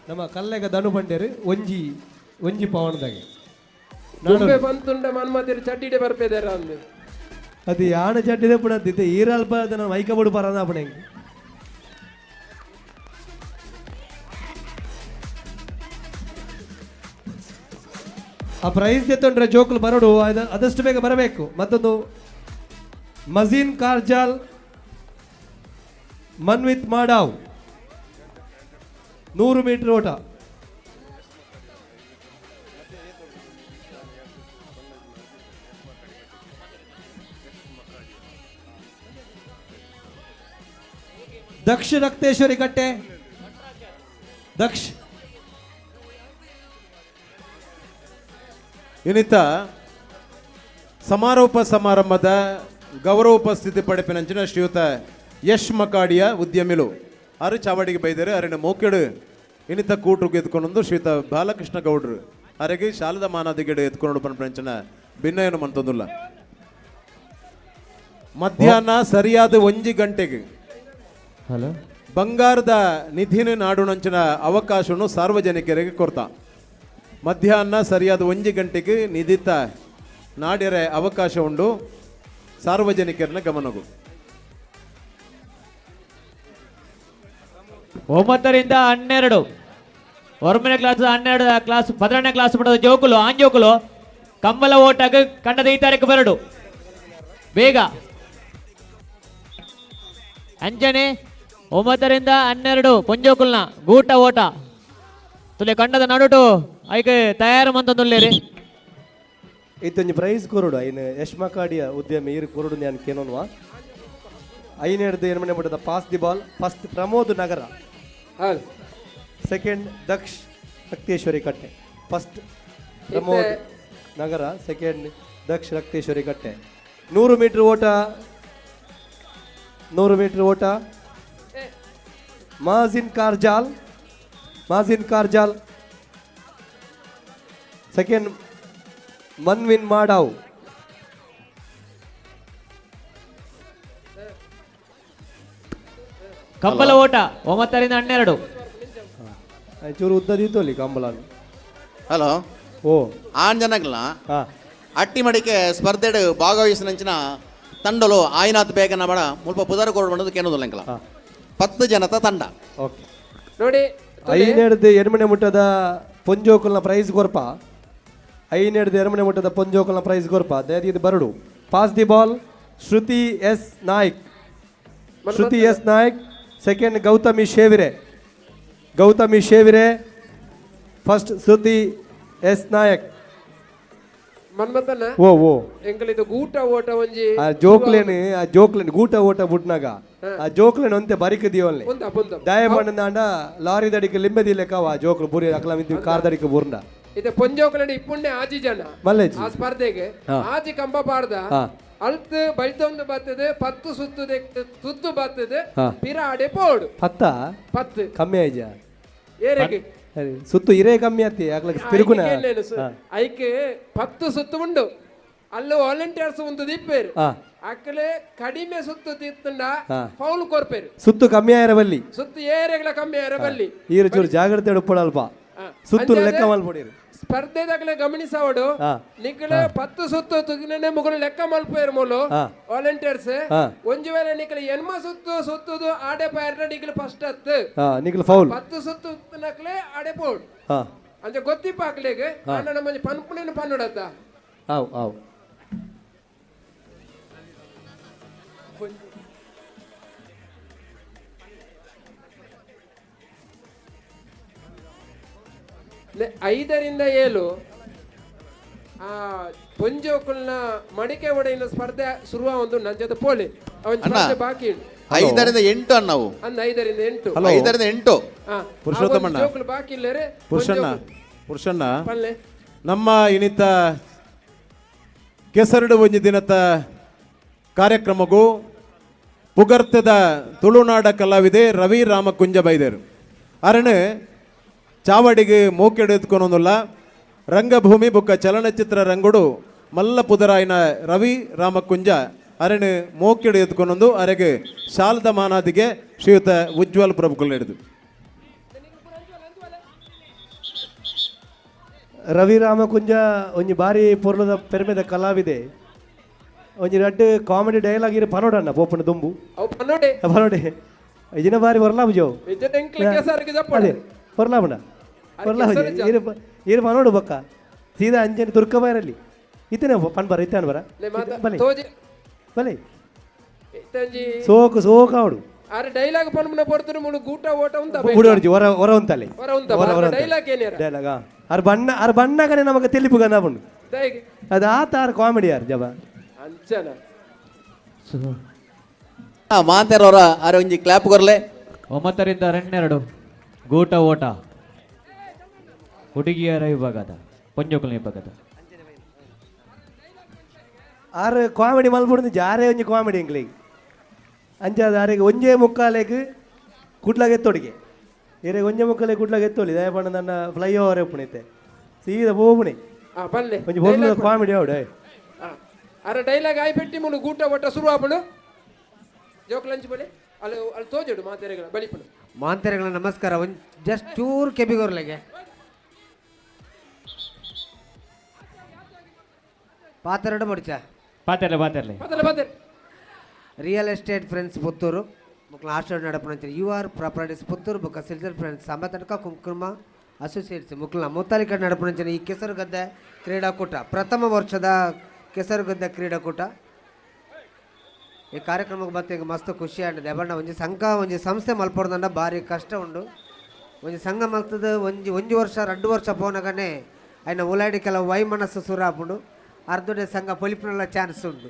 ನಮ್ಮ ಕಲ್ಲೆಗ ದನು ಪಂಡೇರು ಒಂಜಿ ಒಂಜಿ ಪವನದಾಗೆ. ದುಂಬೆ ಬಂತುಂಡ ಮನ್ಮತಿರು ಚಡ್ಡಿಡೆ ಬರ್ಪೇದಾರ ಅಂದು. ಅದು ಯಾಣ ಚಡ್ಡಿದೆ ಪುಣ ದಿತ್ತೆ ಈರಲ್ಪ ಅದನ್ನ ಮೈಕ ಬುಡು ಪರಂದ ಅಪಣೆ. ಆ ಪ್ರೈಸ್ ತೆತ್ತೊಂಡ್ರೆ ಜೋಕುಲು ಬರಡು, ಆದಷ್ಟು ಬೇಗ ಬರಬೇಕು. ಮತ್ತೊಂದು ಮಜೀನ್ ಕಾರ್ಜಾಲ್ ಮನ್ವಿತ್ ಮಾಡಾವ್ 100 ಮೀಟರ್ ಓಟ. ದಕ್ಷ ರಕ್ತೇಶ್ವರಿ ಕಟ್ಟೆ ದಕ್ಷ. ಇನ್ನಿತ ಸಮಾರೋಪ ಸಮಾರಂಭದ ಗೌರವೋಪಸ್ಥಿತಿ ಪಡೆಪಿನಂಚಿನ ಶ್ರೀಯುತ ಯಶ್ ಮಕಾಡಿಯ ಉದ್ಯಮಿಲು ಅರು ಚಾವಡಿಗೆ ಬೈದರೆ ಅರಿನ ಮೋಕೆಡು ಇನ್ನಿತ ಕೂಟು ಎತ್ಕೊಂಡು ಶ್ರೀಯುತ ಬಾಲಕೃಷ್ಣ ಗೌಡ್ರು ಅರೆಗೆ ಶಾಲದ ಮಾನಾದಿಗೆಡು ಎತ್ಕೊಂಡು ಪನ್ಪಂಚಿನ ಭಿನ್ನಯನ್ನು ಮಂತೊಂದುಲ್ಲ. ಮಧ್ಯಾಹ್ನ ಸರಿಯಾದ 1 ಗಂಟೆಗೆ ಹಲೋ ಬಂಗಾರದ ನಿಧಿನ ನಾಡುನಂಚಿನ ಅವಕಾಶವನ್ನು ಸಾರ್ವಜನಿಕರಿಗೆ ಕೊಡ್ತಾ. ಮಧ್ಯಾಹ್ನ ಸರಿಯಾದ 1 ಗಂಟೆಗೆ ನಿಧಿತ ನಾಡ್ಯರ ಅವಕಾಶ ಉಂಡು, ಸಾರ್ವಜನಿಕರನ್ನ ಗಮನಗು. 9ರಿಂದ 12 ಒರ್ಮನೆ ಕ್ಲಾಸ್ 12 ಕ್ಲಾಸ್ 12ನೇ ಕ್ಲಾಸ್ ಪಡೆದ ಜೋಕುಲು ಆಂಜೋಕುಲು ಕಂಬಳ ಓಟಾಗ ಕಂಡದ ಈ ತಾರೀಕು ಬರಡು ಬೇಗ. ಅಂಜನೆ 9ರಿಂದ 12 ಪೊಂಜೋಕುಲ್ನ ಗೂಟ ಓಟ ತುಲೆ ಕಂಡದ ನಡುಟು ಐಕೆ ತಯಾರು ಮಂತಂದುಲ್ಲೇರಿ. ಇತ್ತೊಂಜಿ ಪ್ರೈಸ್ ಕೊರಡು ಐನು ಯಶ್ಮಕಾಡಿಯ ಉದ್ಯಮಿ ಈರು ಕೊರಡು ನಾನು ಕೇನೋನ್ವಾ ಐನ್ ಹಿಡ್ದು ಏನು ಮನೆ ಬಿಟ್ಟದ. Pass the ball first Pramod Nagar, second Daksh Rakteshwari Katte. First Pramod Nagar, second Daksh Rakteshwari Katte. 100 metre ಓಟ, 100 ಮೀಟರ್ ಓಟ ಮಾಜಿನ್ ಕಾರ್ಜಾಲ್, ಮಾಜಿನ್ ಕಾರ್ಜಾಲ್, ಸೆಕೆಂಡ್ ಮನ್ವಿನ್ ಮಾಡಾವ್. ಕಂಬಳ ಓಟ 9ರಿಂದ 12. ಚೂರು ಉದ್ದದಿತ್ತು ಕಂಬಳ. ಹಲೋ. ಓ ಆಣ್ ಜನಗ್ಲ ಅಟ್ಟಿ ಮಡಿಕೆ ಸ್ಪರ್ಧೆಡು ಭಾಗವಹಿಸಿನಂಚಿನ ತಂಡಲು ಆಯ್ನಾಥ್ ಬೇಗನ ಬಡ ಮುಲ್ಪ ಪುದರ್ ಕೊರಡು ಬಂದದ್ದು ಕೇನೋದಿಲ್ಲ ಎಂಕಲ 10 ಜನತ ತಂಡ. ಓಕೆ ನೋಡಿ ಐನೆಡ್ದು ಎಡ್ಮನೆ ಮುಟ್ಟದ ಪೊಂಜೋಕುಲ್ನ ಪ್ರೈಸ್ ಕೊರ್ಪ. ಐನೆಡ್ದು ಎರಮನೆ ಮುಟ್ಟದ ಪೊಂಜೋಕುಲ್ನ ಪ್ರೈಸ್ ಕೊರ್ಪ. ದಯದೀದು ಬರಡು. Pass the ball Shruti S Naik, Shruti S Naik, second Gautami Shevire, Gautami Shevire, first Shruti S Naik. ಮನ್ಮಥನ ಓ ಓ ಎಂಕಲಿದು ಗೂಟ ಓಟ ಒಂಜಿ ಆ ಜೋಕ್ಲೇನ್, ಆ ಜೋಕ್ಲೇನ್ ಗೂಟ ಓಟ ಬುಟ್ನಾಗ ಆ ಜೋಕ್ಲೇನ್ ಒಂತೆ ಬರಿಕ ದಿಯವಲ್ಲೆ ಒಂದ ಪೊಂದ ದಯ ಮಣ್ಣಾಂಡ ಲಾರಿ ದಡಿಕ ಲಿಂಬೆ ದಿಲೆಕ ಆ ಜೋಕ್ಲು ಬುರಿ ಅಕ್ಲ ಮಿಂದಿ ಕಾರ್ ದಡಿಕ ಬುರ್ಂಡ. ಇದೆ ಪೊಂಜೋಕುಲಡ ಇಪ್ಪುಣ್ಣೆ ಆಜಿ ಜನ ಮಲ್ಲೆಜಿ. ಆ ಸ್ಪರ್ಧೆಗೆ ಆಜಿ ಕಂಬ ಪಾಡ್ದ ಅಲ್ತ್ ಬೈತೊಂದು ಬರ್ತದೆ 10 ಸುತ್ತು ಸುತ್ತು ಬರ್ತದೆ ಪಿರ ಆಡೆ ಪೋಡು ಪತ್ತ 10 ಕಮ್ಮಿ ಆಯ್ಜ ಏರೆಗೆ ಸುತ್ತು ಇರೇ ಕಮ್ಮಿ ಆತಿ ಆಗ್ಲಕ್ಕೆ ತಿರುಗುನ. ಐಕೆ 10 ಸುತ್ತು ಉಂಡು ಅಲ್ಲ ವಾಲಂಟಿಯರ್ಸ್ ಒಂದು ದಿಪ್ಪೇರು ಅಕ್ಕಲೆ ಕಡಿಮೆ ಸುತ್ತು ತಿತ್ತಂಡ ಫೌಲ್ ಕೊರ್ಪೇರು. ಸುತ್ತು ಕಮ್ಮಿ ಆಯರ ಬಲ್ಲಿ, ಸುತ್ತು ಏರೆಗಳ ಕಮ್ಮಿ ಆಯರ ಬಲ್ಲಿ. ಈರು ಚೂರು ಜಾಗ್ರತೆ ಉಪ್ಪಡಲ್ಪ ಸುತ್ತು ಲೆಕ್ಕ ಮಲ್ಪೊಡಿರು. ಸ್ಪರ್ಧೆದಾಗಲೇ ಗಮನಿಸವಡು ನಿಕ್ಕಲ 10 ಸುತ್ತು ತುಗಿನೇ ಮುಗುಲು ಲೆಕ್ಕ ಮಲ್ಪೇರು ಮೂಲು ವಾಲಂಟಿಯರ್ಸ್. ಒಂಜಿ ವೇಳೆ ನಿಕ್ಕಲ ಎನ್ಮ ಸುತ್ತು ಸುತ್ತುದು ಆಡೆ ಪಾಯರ್ನ ನಿಕ್ಕಲು ಫಸ್ಟ್ ಹತ್ತು ನಿಕ್ಕಲು ಫೌಲ್ 10 ಸುತ್ತು ನಕ್ಲೆ ಆಡೆ ಪೋಡು ಅಂಚೆ ಗೊತ್ತಿಪ್ಪ ಅಕ್ಲೆಗ್ ಅಣ್ಣ ನಮ್ಮ ಪನ್ಪುನೇನು ಪನ್ನುಡತ್ತ. ಆವ್ ಆವ್ 5ರಿಂದ 7 ಆ ಪೊಂಜೋಕುಲ್ನ ಮಡಿಕೆ ಒಡೆಯಿನ ಸ್ಪರ್ಧೆ ಶುರುವ ಒಂದು ನನ್ನ ಜೊತೆ ಪೋಲಿ ಅವನ ಸ್ಪರ್ಧೆ ಬಾಕಿ ಉಂಟು. 5ರಿಂದ 8 ಅಣ್ಣವು ಅಂದ್ 5ರಿಂದ 8. 5ರಿಂದ 8. ಪುರುಷೋತ್ತಮಣ್ಣ ಜೋಕುಲು ಬಾಕಿ ಇಲ್ಲರೆ ಪುರುಷಣ್ಣ ಪುರುಷಣ್ಣ ಪಲ್ಲೆ ನಮ್ಮ ಇನಿತ ಕೆಸರಡು ಒಂಜಿ ದಿನದ ಕಾರ್ಯಕ್ರಮಗೂ ಪುಗರ್ತದ ತುಳುನಾಡ ಕಲಾವಿದೆ ರವಿ ರಾಮಕುಂಜ ಬೈದರು. ಅರಣ ಚಾವಡಿಗೆ ಮೂಕೆಡೆತ್ಕೊನೊಂದುಲ್ಲ ರಂಗಭೂಮಿ ಬುಕ್ಕ ಚಲನಚಿತ್ರ ರಂಗುಡು ಮಲ್ಲ ಪುದರಾಯಿನ ರವಿ ರಾಮಕುಂಜ ಅರಣ ಮೋಕೆಡು ಎತ್ಕೊನೊಂದು ಅರೆಗೆ ಶಾಲ್ದ ಮಾನಾದಿಗೆ ಶ್ರೀಯುತ ಉಜ್ವಲ್ ಪ್ರಭುಕುಲ್ ಹಿಡಿದು. ರವಿ ರಾಮಕುಂಜ ಒಂಜಿ ಬಾರಿ ಪೊರ್ಲದ ಪೆರ್ಮೆದ ಕಲಾವಿದೆ. ಒಂಜಿ ರಡ್ಡ್ ಕಾಮಿಡಿ ಡೈಲಾಗ್ ಇರು ಪನೋಡಣ್ಣ ಪೋಪುನ ದುಂಬು. ಅವು ಪನೋಡೆ. ಪನೋಡೆ ಇಜಿನ ಬಾರಿ ಹೊರ್ಲಾಬು ಜೋ. ಇಜ್ಜೆ ಎಂಕ್ಲೆ ಕೆಸರಿಗೆ ಜಪ್ಪಡೆ. ಅದೇ ಹೊರ್ಲಾಬುಣ ಹೊರ್ಲಾಬು. ಇರು ಇರು ಪನೋಡು ಬೊಕ್ಕ ಸೀದಾ ಅಂಜನೆ ತುರ್ಕ ಬೈರಲ್ಲಿ ಇತ್ತನೆ ಪನ್ ಬರ ಇತ್ತಾನ ಬರ. ಲೇ ಮಾತ ಬಲೆ. ತೋಜಿ. ಬಲೆ. ಇತ್ತಂಜಿ. ಸೋಕು ಸೋಕು ಅವಡು. ಆರೆ ಡೈಲಾಗ್ ಪನ್ಪುನ ಪೊರ್ತುನು ಮುಳು ಗೂಟ ಓಟ ಉಂತ. ಬುಡೋರ್ಜಿ ಹೊರ ಹೊರ ಉಂತಲೆ. ಹೊರ ಉಂತ. ಹೊರ ಹೊರ. ಡೈಲಾಗ್ ಏನೇರ? ಡೈಲಾಗ್ ಅರ್ ಬಣ್ಣ ಅರ್ ಬಣ್ಣಗನೆ ನಮಗೆ ತೆಲಿಪು ಗಂದಾಪುಂಡು. ದಾಯಿಗೆ? ಅದು ಆತ ಆರ್ ಕಾಮಿಡಿ ಯಾರ್ ಜಬ. ಅಂಚನ. ಮಾಂತೇರವರ ಆರೆ ಒಂಜಿ ಕ್ಲಾಪ್ ಕೊರ್ಲೆ. 9ರಿಂದ 12 ಗೂಟ ಓಟ ಹುಡುಗಿಯರ ವಿಭಾಗದ ಪೊಂಜೋಕುಲ ವಿಭಾಗದ. ಆರ್ ಕಾಮಿಡಿ ಮಲ್ಪುಂಡು ಜಾರೇ ಒಂಜಿ ಕಾಮಿಡಿ ಎಂಕ್ಲೆಗ್ ಅಂಚಾದ ಆರೆಗ್ ಒಂಜೇ ಮುಕ್ಕಾಲೆಗ್ ಕುಡ್ಲಾಗ ಎತ್ತೊಡಿಗೆ ಇರೆಗ್ ಒಂಜೇ ಮುಕ್ಕಾಲೆ ಕುಡ್ಲಾಗ ಎತ್ತೊಲಿ ದಯಪಂಡ ನನ್ನ ಫ್ಲೈ ಓವರ್ ಎಪ್ಪುಣಿತ್ತೆ ಸೀದಾ ಪೋಪುಣಿ. ಆ ಬಲ್ಲೆ. ಒಂಜಿ ಬೊರ್ಲುದ ಕಾಮಿಡಿ ಅವಡೆ. ಅರೆ ಡೈಲಾಗ್ ಆಯಿ ಪೆಟ್ಟಿ ಮುಳು ಗೂಟ ಓಟ ಶುರು ಆಪುಂಡು. ಜೋಕ್ ಲಂಚ್ ಬಲೆ ಅಲ್ಲಿ ಅಲ್ಲಿ ತೋಜೋಡು ಮಾತೆರೆಗಳ ಬಲಿಪುಂಡು. ಮಾಂತೆರೆಗಳ ನಮಸ್ಕಾರ. ಒಂದು ಜಸ್ಟ್ ಚೂರು ಕೆಬಿಗೋರ್ಲೆಗೆ ಪಾತೆರಡು ಮಡಿಚ. ಪಾತೆರ್ಲೆ ಪಾತೆರ್ಲೆ. ಪಾತೆರ್ಲೆ ಪಾತೆರ್. Real estate friends Puttur ಮುಕ್ಲ ಆಶ್ರಯ ನಡಪುನಂಚ you are properties Puttur ಬೊಕ್ಕ ಸಿಲ್ಸರ್ ಫ್ರೆಂಡ್ಸ್ ಸಮತನಕ ಕುಂಕುಮ ಅಸೋಸಿಯೇಟ್ಸ್ ಮುಕ್ಲ ಮುತ್ತಾಲಿಕಡ್ ನಡಪುನಂಚಿನ ಈ ಕೆಸರುಗದ್ದೆ ಕ್ರೀಡಾಕೂಟ ಪ್ರಥಮ ವರ್ಷದ ಕೆಸರುಗದ್ದೆ ಕ್ರೀಡಾಕೂಟ. ಈ ಕಾರ್ಯಕ್ರಮಕ್ಕೆ ಮತ್ತೆ ಈಗ ಮಸ್ತ್ ಖುಷಿ ಆಂಡ್ ದಯಬಣ್ಣ ಒಂಜಿ ಸಂಘ ಒಂಜಿ ಸಂಸ್ಥೆ ಮಲ್ಪೊಡ್ದಂಡ ಭಾರಿ ಕಷ್ಟ ಉಂಡು. ಒಂಜಿ ಸಂಘ ಮಲ್ತದ ಒಂಜಿ ಒಂಜಿ ವರ್ಷ 2 ವರ್ಷ ಪೋನಗನೆ ಅಯ್ನ ಉಲಾಡಿ ಕೆಲವು ವೈಮನಸ್ಸು ಸುರ ಆಪುಂಡು. ಅರ್ಧಡೆ ಸಂಘ ಪೊಲಿಪುನಲ್ಲ ಚಾನ್ಸ್ ಉಂಡು.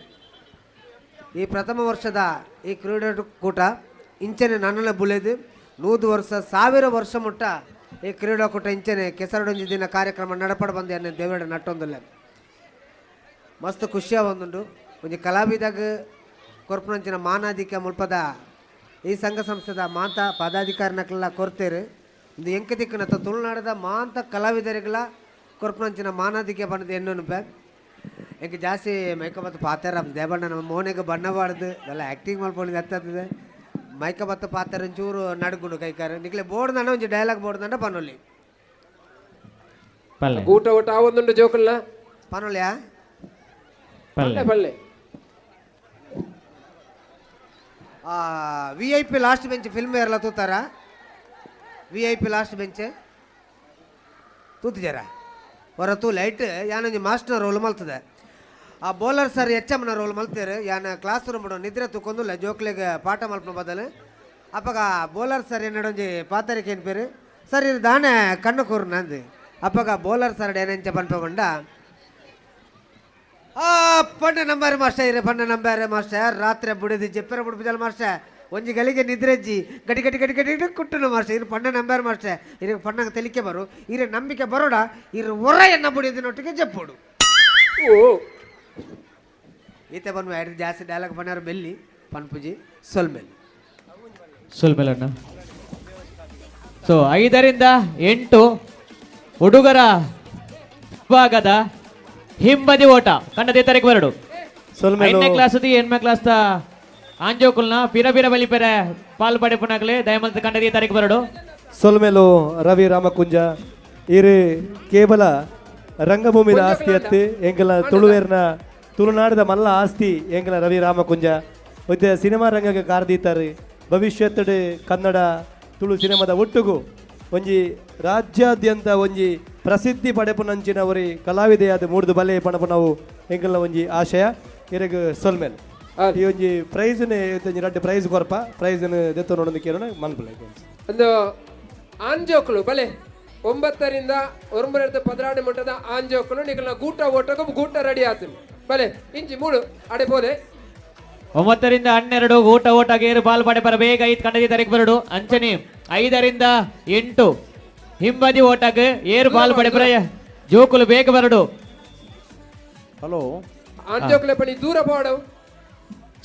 ಈ ಪ್ರಥಮ ವರ್ಷದ ಈ ಕ್ರೀಡಾಕೂಟ ಇಂಚನೆ ನನ್ನಲ್ಲ ಬುಲೆದು 100 ವರ್ಷ 1000 ವರ್ಷ ಮುಟ್ಟ ಈ ಕ್ರೀಡಾಕೂಟ ಇಂಚನೆ ಕೆಸರಡೊಂಜಿ ದಿನ ಕಾರ್ಯಕ್ರಮ ನಡಪಡ ಬಂದು ಎನ್ನ ದೇವಡ ನಟ್ಟೊಂದುಲ್ಲ ಮಸ್ತ್ ಖುಷಿಯ ಒಂದುಂಡು. ಒಂಜಿ ಕಲಾವಿದಾಗ ಕೊರ್ಪುನಂಚಿನ ಮಾನಾಧಿಕ ಮುಲ್ಪದ ಈ ಸಂಘ ಸಂಸ್ಥೆದ ಮಾಂತ ಪದಾಧಿಕಾರಿನಕ್ಲೆಲ್ಲ ಕೊರ್ತೇರು. ಒಂದು ಎಂಕ ದಿಕ್ಕನತ್ತ ತುಳುನಾಡದ ಮಾಂತ ಕಲಾವಿದರಿಗೆಲ್ಲ ಕೊರ್ಪುನಂಚಿನ ಮಾನಾಧಿಕೆ ಬಂದದ್ದು ಎನ್ನುನುಪೆ. ಎಂಕ್ ಜಾಸ್ತಿ ಮೈಕ ಬತ್ತು ಪಾತೆರ ದೇಬಣ್ಣ ನಮ್ಮ ಮೋನೆಗೆ ಬಣ್ಣ ಬಾಡ್ದು ಎಲ್ಲ ಆ್ಯಕ್ಟಿಂಗ್ ಮಲ್ಪೊಂದು ಎತ್ತತ್ತದೆ. ಮೈಕ ಬತ್ತು ಪಾತೆರ ಒಂಚೂರು ನಡುಗುಂಡು ಕೈಕಾರ ನಿಕ್ಲೆ ಬೋರ್ಡ್ ದಂಡ ಒಂಜಿ ಡೈಲಾಗ್ ಬೋರ್ಡ್ ದಂಡ ಪನೊಲಿ. ಪಲ್ಲೆ. ಗೂಟ ಓಟ ಆವೊಂದುಂಡು ಜೋಕುಲ್ನ. ಪನೊಲಿಯಾ? ಪಲ್ಲೆ. ಪಲ್ಲೆ. V I P last bench film ಏರ್ಲ ತೂತಾರ? V I P last bench ತೂತಿಜಾರ ಹೊರ ತೂ ಲೈಟ್ ಯಾನೊಂಜಿ ಮಾಸ್ಟರ್ ರೋಲ್ ಮಲ್ತದೆ. ಆ ಬೌಲರ್ ಸರ್ ಎಚ್ ಎಮ್ನ ರೋಲ್ ಮಲ್ತೇರು. ಯಾನ ಕ್ಲಾಸ್ ರೂಮ್ ನಿದ್ರೆ ತೂಕೊಂದುಲ್ಲ ಜೋಕ್ಲೆಗ್ ಪಾಠ ಮಲ್ಪನ ಬದಲು. ಅಪ್ಪಗ ಬೌಲರ್ ಸರ್ ಎನ್ನಡೊಂಜಿ ಪಾತರಿಕೆ ಏನ್ ಪೇರು ಸರ್ ಇದು ದಾನೆ ಕಣ್ಣು ಕೂರು ನಂದು. ಅಪ್ಪಗ ಬೌಲರ್ ಸರ್ ಏನೆಂಚ ಪನ್ಪ ಬಂಡ ಆ ಪಂಡ ನಂಬಾರೆ ಮಾಸ್ಟರ್ ಇರೆ ಪಂಡ ನಂಬಾರೆ ಮಾಸ್ಟರ್ ರಾತ್ರಿ ಬುಡಿದು ಜೆಪ್ಪರ ಬುಡ್ಪಿದಲ್ಲ ಮಾಸ್ಟರ್ ಒಂಜಿ ಗಲಿಗೆ ನಿದ್ರೆಜ್ಜಿ ಗಡಿ ಗಡಿ ಗಡಿ ಗಡಿ ಗಡಿ ಕುಟ್ಟುನ ಮಾಸ್ಟರ್ ಇರು ಪಂಡ ನಂಬಾರೆ ಮಾಸ್ಟರ್ ಇರು ಪಣ್ಣಗೆ ತೆಲಿಕೆ ಬರು ಇರು ನಂಬಿಕೆ ಬರೋಡ ಇರು ಹೊರ ಎನ್ನ ಬುಡಿದಿನೊಟ್ಟಿಗೆ ಜಪ್ಪೋಡು. ಓ ಈತೆ ಬಂದು ಎರಡು ಜಾಸ್ತಿ ಡೈಲಾಗ್ ಬಣ್ಣಾರು ಬೆಲ್ಲಿ ಪನ್ಪುಜಿ ಸೊಲ್ಮೆಲ್. ಸೊಲ್ಮೆಲಣ್ಣ. ಸೊ 5ರಿಂದ 8 ಹುಡುಗರ ವಿಭಾಗದ ಹಿಂಬದಿ ಓಟ ಕನ್ನಡ ತಾರೀಕು ಬರಡು. ಸೊಲ್ಮೆಲು. 5ನೇ ಕ್ಲಾಸ್ 8ನೇ ಕ್ಲಾಸ್ ಆಂಜೋಕುಲ್ನ ಪಿರ ಪಿರ ಬಲಿಪೆರೆ ಪಾಲ್ ಪಡೆಪುನಾಗಲೇ ದಯಮಲ್ತ ಕನ್ನಡ ತಾರೀಕು ಬರಡು. ಸೊಲ್ಮೆಲು ರವಿ ರಾಮಕುಂಜ ಇರು ಕೇವಲ ರಂಗಭೂಮಿದ ಆಸ್ತಿ ಅತ್ತೆ ಎಂಕಲ ತುಳುವೇರ್ನ ತುಳುನಾಡದ ಮಲ್ಲ ಆಸ್ತಿ ಎಂಕಲ ರವಿ ರಾಮಕುಂಜ ಮತ್ತೆ ಸಿನಿಮಾ ರಂಗಕ್ಕೆ ಕಾರ್ದೀತಾರೆ. ಭವಿಷ್ಯತ್ತಡೆ ಕನ್ನಡ ತುಳು ಸಿನಿಮಾದ ಒಟ್ಟುಗು ಒಂಜಿ ರಾಜ್ಯಾದ್ಯಂತ ಒಂಜಿ ಪ್ರಸಿದ್ಧಿ ಪಡೆಪುನಂಚಿನ ಒರಿ ಕಲಾವಿದೆಯಾದ ಮೂರ್ದು ಬಲೆ ಪಣಪುನವು ಎಂಕಲ್ನ ಒಂಜಿ ಆಶಯ. ಇರೆಗ್ ಸೊಲ್ಮೆಲ್. ಈ ಒಂಜಿ ಪ್ರೈಸ್ನೆ ಒಂಜಿ ರಡ್ಡ್ ಪ್ರೈಸ್ ಕೊರ್ಪ ಪ್ರೈಸ್ನ ದೆತ್ತ ನೋಡೋದು ಕೇಳೋಣ ಮನ್ಪುಲೆ. ಒಂದು ಆಂಜೋಕುಲು ಬಲೆ 9ರಿಂದ 9 12 ಮಟ್ಟದ ಆಂಜೋಕುಲು ನಿಕಲ್ನ ಗೂಟ ಓಟకు ಗೂಟ ರೆಡಿ ಆತು ಬಲೆ ಇಂಚಿ ಮೂಡು ಅಡೆ ಪೋಲೆ. 9ರಿಂದ 12 ಊಟ ಓಟ ಗೇರು ಪಾಲ್ ಪಡೆಪರ ಬೇಗ 5 ಕನ್ನಡಿ ತಾರೀಕು ಬರಡು. ಅಂಚನೆ 5ರಿಂದ 8 ಹಿಂಬದಿ ಓಟಕ್ಕೆ ಏರು ಪಾಲ್ ಪಡೆಪರ ಜೋಕುಲು ಬೇಗ ಬರಡು. ಹಲೋ. ಆಂಜೋಕುಲೆ ಪಣಿ ದೂರ ಪೋಡವು.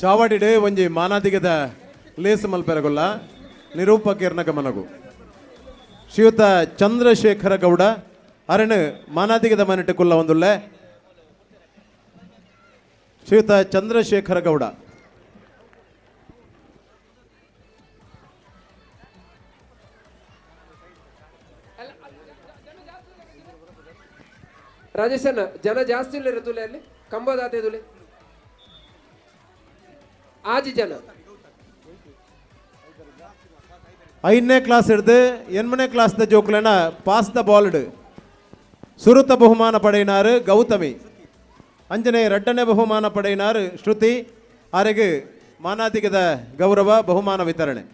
ಚಾವಡಿಡ್ ಒಂಜಿ ಮಾನಾದಿಗದ ಲೇಸ್ ಮಲ್ಪೆರಗುಲ್ಲ ನಿರೂಪಕರ್ನ ಗಮನಗು. ಶ್ರೀಯುತ ಚಂದ್ರಶೇಖರ ಗೌಡ ಅರಣ್ ಮಾನಾದಿಗದ ಮನೆಟ್ಟು ಕುಲ್ಲ ಒಂದುಲ್ಲೆ. ಶ್ರೀಯುತ ಚಂದ್ರಶೇಖರ ಗೌಡ. ರಾಜೇಶನ್ ಜನ ಜಾಸ್ತಿ ಇಲ್ಲ ತುಲೆ ಅಲ್ಲಿ ಕಂಬದಾತೆ ತುಲೆ ಆಜಿ ಜನ. 5ನೇ ಕ್ಲಾಸ್ ಹಿಡ್ದು 8ನೇ ಕ್ಲಾಸ್ದ ಜೋಕುಲೆನ ಪಾಸ್ the ಬಾಲ್ಡ್ ಸುರುತ ಬಹುಮಾನ ಪಡೆಯಿನಾರು ಗೌತಮಿ, ಅಂಜನೆ 2ನೇ ಬಹುಮಾನ ಪಡೆಯಿನಾರು ಶ್ರುತಿ. ಆರೆಗ್ ಮಾನಾದಿಗದ ಗೌರವ ಬಹುಮಾನ ವಿತರಣೆ.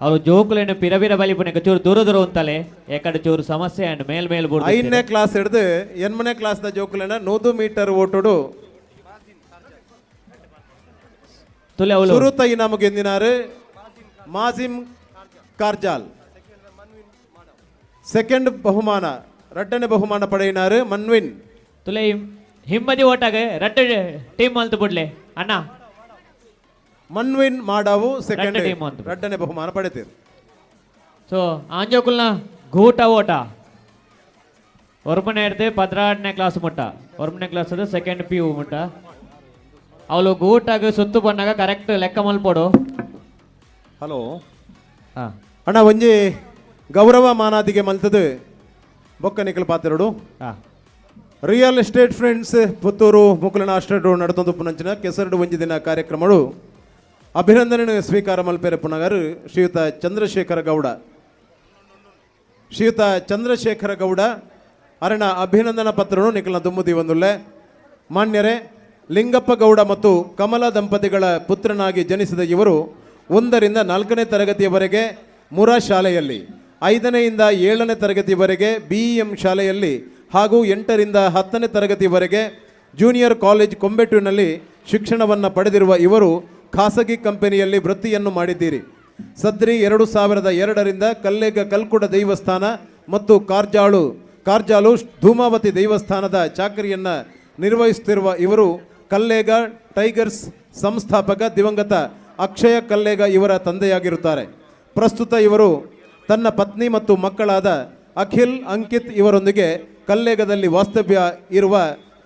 ಅವರು ಜೋಕುಲೇನು ಪಿರಬಿರ ಬಲಿಪುನೆಗೆ ಚೂರು ದೂರ ದೂರ ಉಂತಲೆ ಏಕಡೆ ಚೂರು ಸಮಸ್ಯೆ ಅಂಡ್ ಮೇಲ್ ಮೇಲ್ ಬುಡ್ದು. 5ನೇ ಕ್ಲಾಸ್ ಹಿಡ್ದು 8ನೇ ಕ್ಲಾಸ್ದ ಜೋಕುಲೆನ 100 ಮೀಟರ್ ಓಟುಡು ತುಲೆ ಅವಳು ಸುರುತ ಇನಾಮು ಗೆಂದಿನಾರು ಮಾಜಿಮ್ ಕಾರ್ಜಾಲ್. ಸೆಕೆಂಡ್ ಬಹುಮಾನ 2ನೇ ಬಹುಮಾನ ಪಡೆಯಿನಾರು ಮನ್ವಿನ್. ತುಲೆ ಹಿಮ್ಮದಿ ಓಟಾಗ ರಡ್ಡು ಟೀಮ್ ಅಲ್ತು ಬುಡ್ಲೆ ಅಣ್ಣ. ಮನ್ವಿನ್ ಮಾಡಾವು ಸೆಕೆಂಡ್ ಟೀಮ್ ಅಂತ. 2ನೇ ಬಹುಮಾನ ಪಡೆತೀರು. ಸೊ ಆಂಜೋಕುಲ್ನ ಗೂಟ ಓಟ ಒರ್ಮನೆ ಹಿಡ್ದು 12ನೇ ಕ್ಲಾಸ್ ಮುಟ್ಟ, 1ನೇ ಕ್ಲಾಸ್ ಸೆಕೆಂಡ್ ಪಿ ಯು ಮುಟ್ಟ. ಅವಳು ಗೂಟಾಗ ಸುತ್ತು ಬಂದಾಗ ಕರೆಕ್ಟ್ ಲೆಕ್ಕ ಮಲ್ಪೋಡು. ಹಲೋ ಅಣ್ಣ ಒಂಜಿ ಗೌರವ ಮಾನಾದಿಗೆ ಮಲ್ತದು ಬೊಕ್ಕ ನಿಕಲ್ ಪಾತೆರಡು. ರಿಯಲ್ ಎಸ್ಟೇಟ್ ಫ್ರೆಂಡ್ಸ್ ಪುತ್ತೂರು ಮುಕುಲನ ಅಷ್ಟಡು ನಡತೊಂದು ಪುನಂಚಿನ ಕೆಸರಡು ಒಂಜಿ ದಿನ ಕಾರ್ಯಕ್ರಮಡು ಅಭಿನಂದನೆ ಸ್ವೀಕಾರ ಮಲ್ಪೆರೆ ಪುನಗರು ಶ್ರೀಯುತ ಚಂದ್ರಶೇಖರ ಗೌಡ. ಶ್ರೀಯುತ ಚಂದ್ರಶೇಖರ ಗೌಡ ಅರಣ ಅಭಿನಂದನಾ ಪತ್ರನು ನಿಖಲ್ನ ದುಮ್ಮುದಿ ಒಂದುಲ್ಲೆ. ಮಾನ್ಯರೇ, ಲಿಂಗಪ್ಪ ಗೌಡ ಮತ್ತು ಕಮಲ ದಂಪತಿಗಳ ಪುತ್ರನಾಗಿ ಜನಿಸಿದ ಇವರು 1ರಿಂದ 4ನೇ ತರಗತಿಯವರೆಗೆ ಮುರಾ ಶಾಲೆಯಲ್ಲಿ, 5ನೆಯಿಂದ 7ನೇ ತರಗತಿಯವರೆಗೆ ಬಿಇಎಂ ಶಾಲೆಯಲ್ಲಿ ಹಾಗೂ 8ರಿಂದ 10ನೇ ತರಗತಿಯವರೆಗೆ ಜೂನಿಯರ್ ಕಾಲೇಜ್ ಕೊಂಬೆಟ್ಟುನಲ್ಲಿ ಶಿಕ್ಷಣವನ್ನು ಪಡೆದಿರುವ ಇವರು ಖಾಸಗಿ ಕಂಪನಿಯಲ್ಲಿ ವೃತ್ತಿಯನ್ನು ಮಾಡಿದ್ದೀರಿ. ಸದ್ರಿ 2002ರಿಂದ ಕಲ್ಲೇಗ ಕಲ್ಕುಡ ದೇವಸ್ಥಾನ ಮತ್ತು ಕಾರ್ಜಾಲು ಧೂಮಾವತಿ ದೇವಸ್ಥಾನದ ಚಾಕರಿಯನ್ನು ನಿರ್ವಹಿಸುತ್ತಿರುವ ಇವರು ಕಲ್ಲೇಗ ಟೈಗರ್ಸ್ ಸಂಸ್ಥಾಪಕ ದಿವಂಗತ ಅಕ್ಷಯ ಕಲ್ಲೇಗ ಇವರ ತಂದೆಯಾಗಿರುತ್ತಾರೆ. ಪ್ರಸ್ತುತ ಇವರು ತನ್ನ ಪತ್ನಿ ಮತ್ತು ಮಕ್ಕಳಾದ ಅಖಿಲ್, ಅಂಕಿತ್ ಇವರೊಂದಿಗೆ ಕಲ್ಲೇಗದಲ್ಲಿ ವಾಸ್ತವ್ಯ ಇರುವ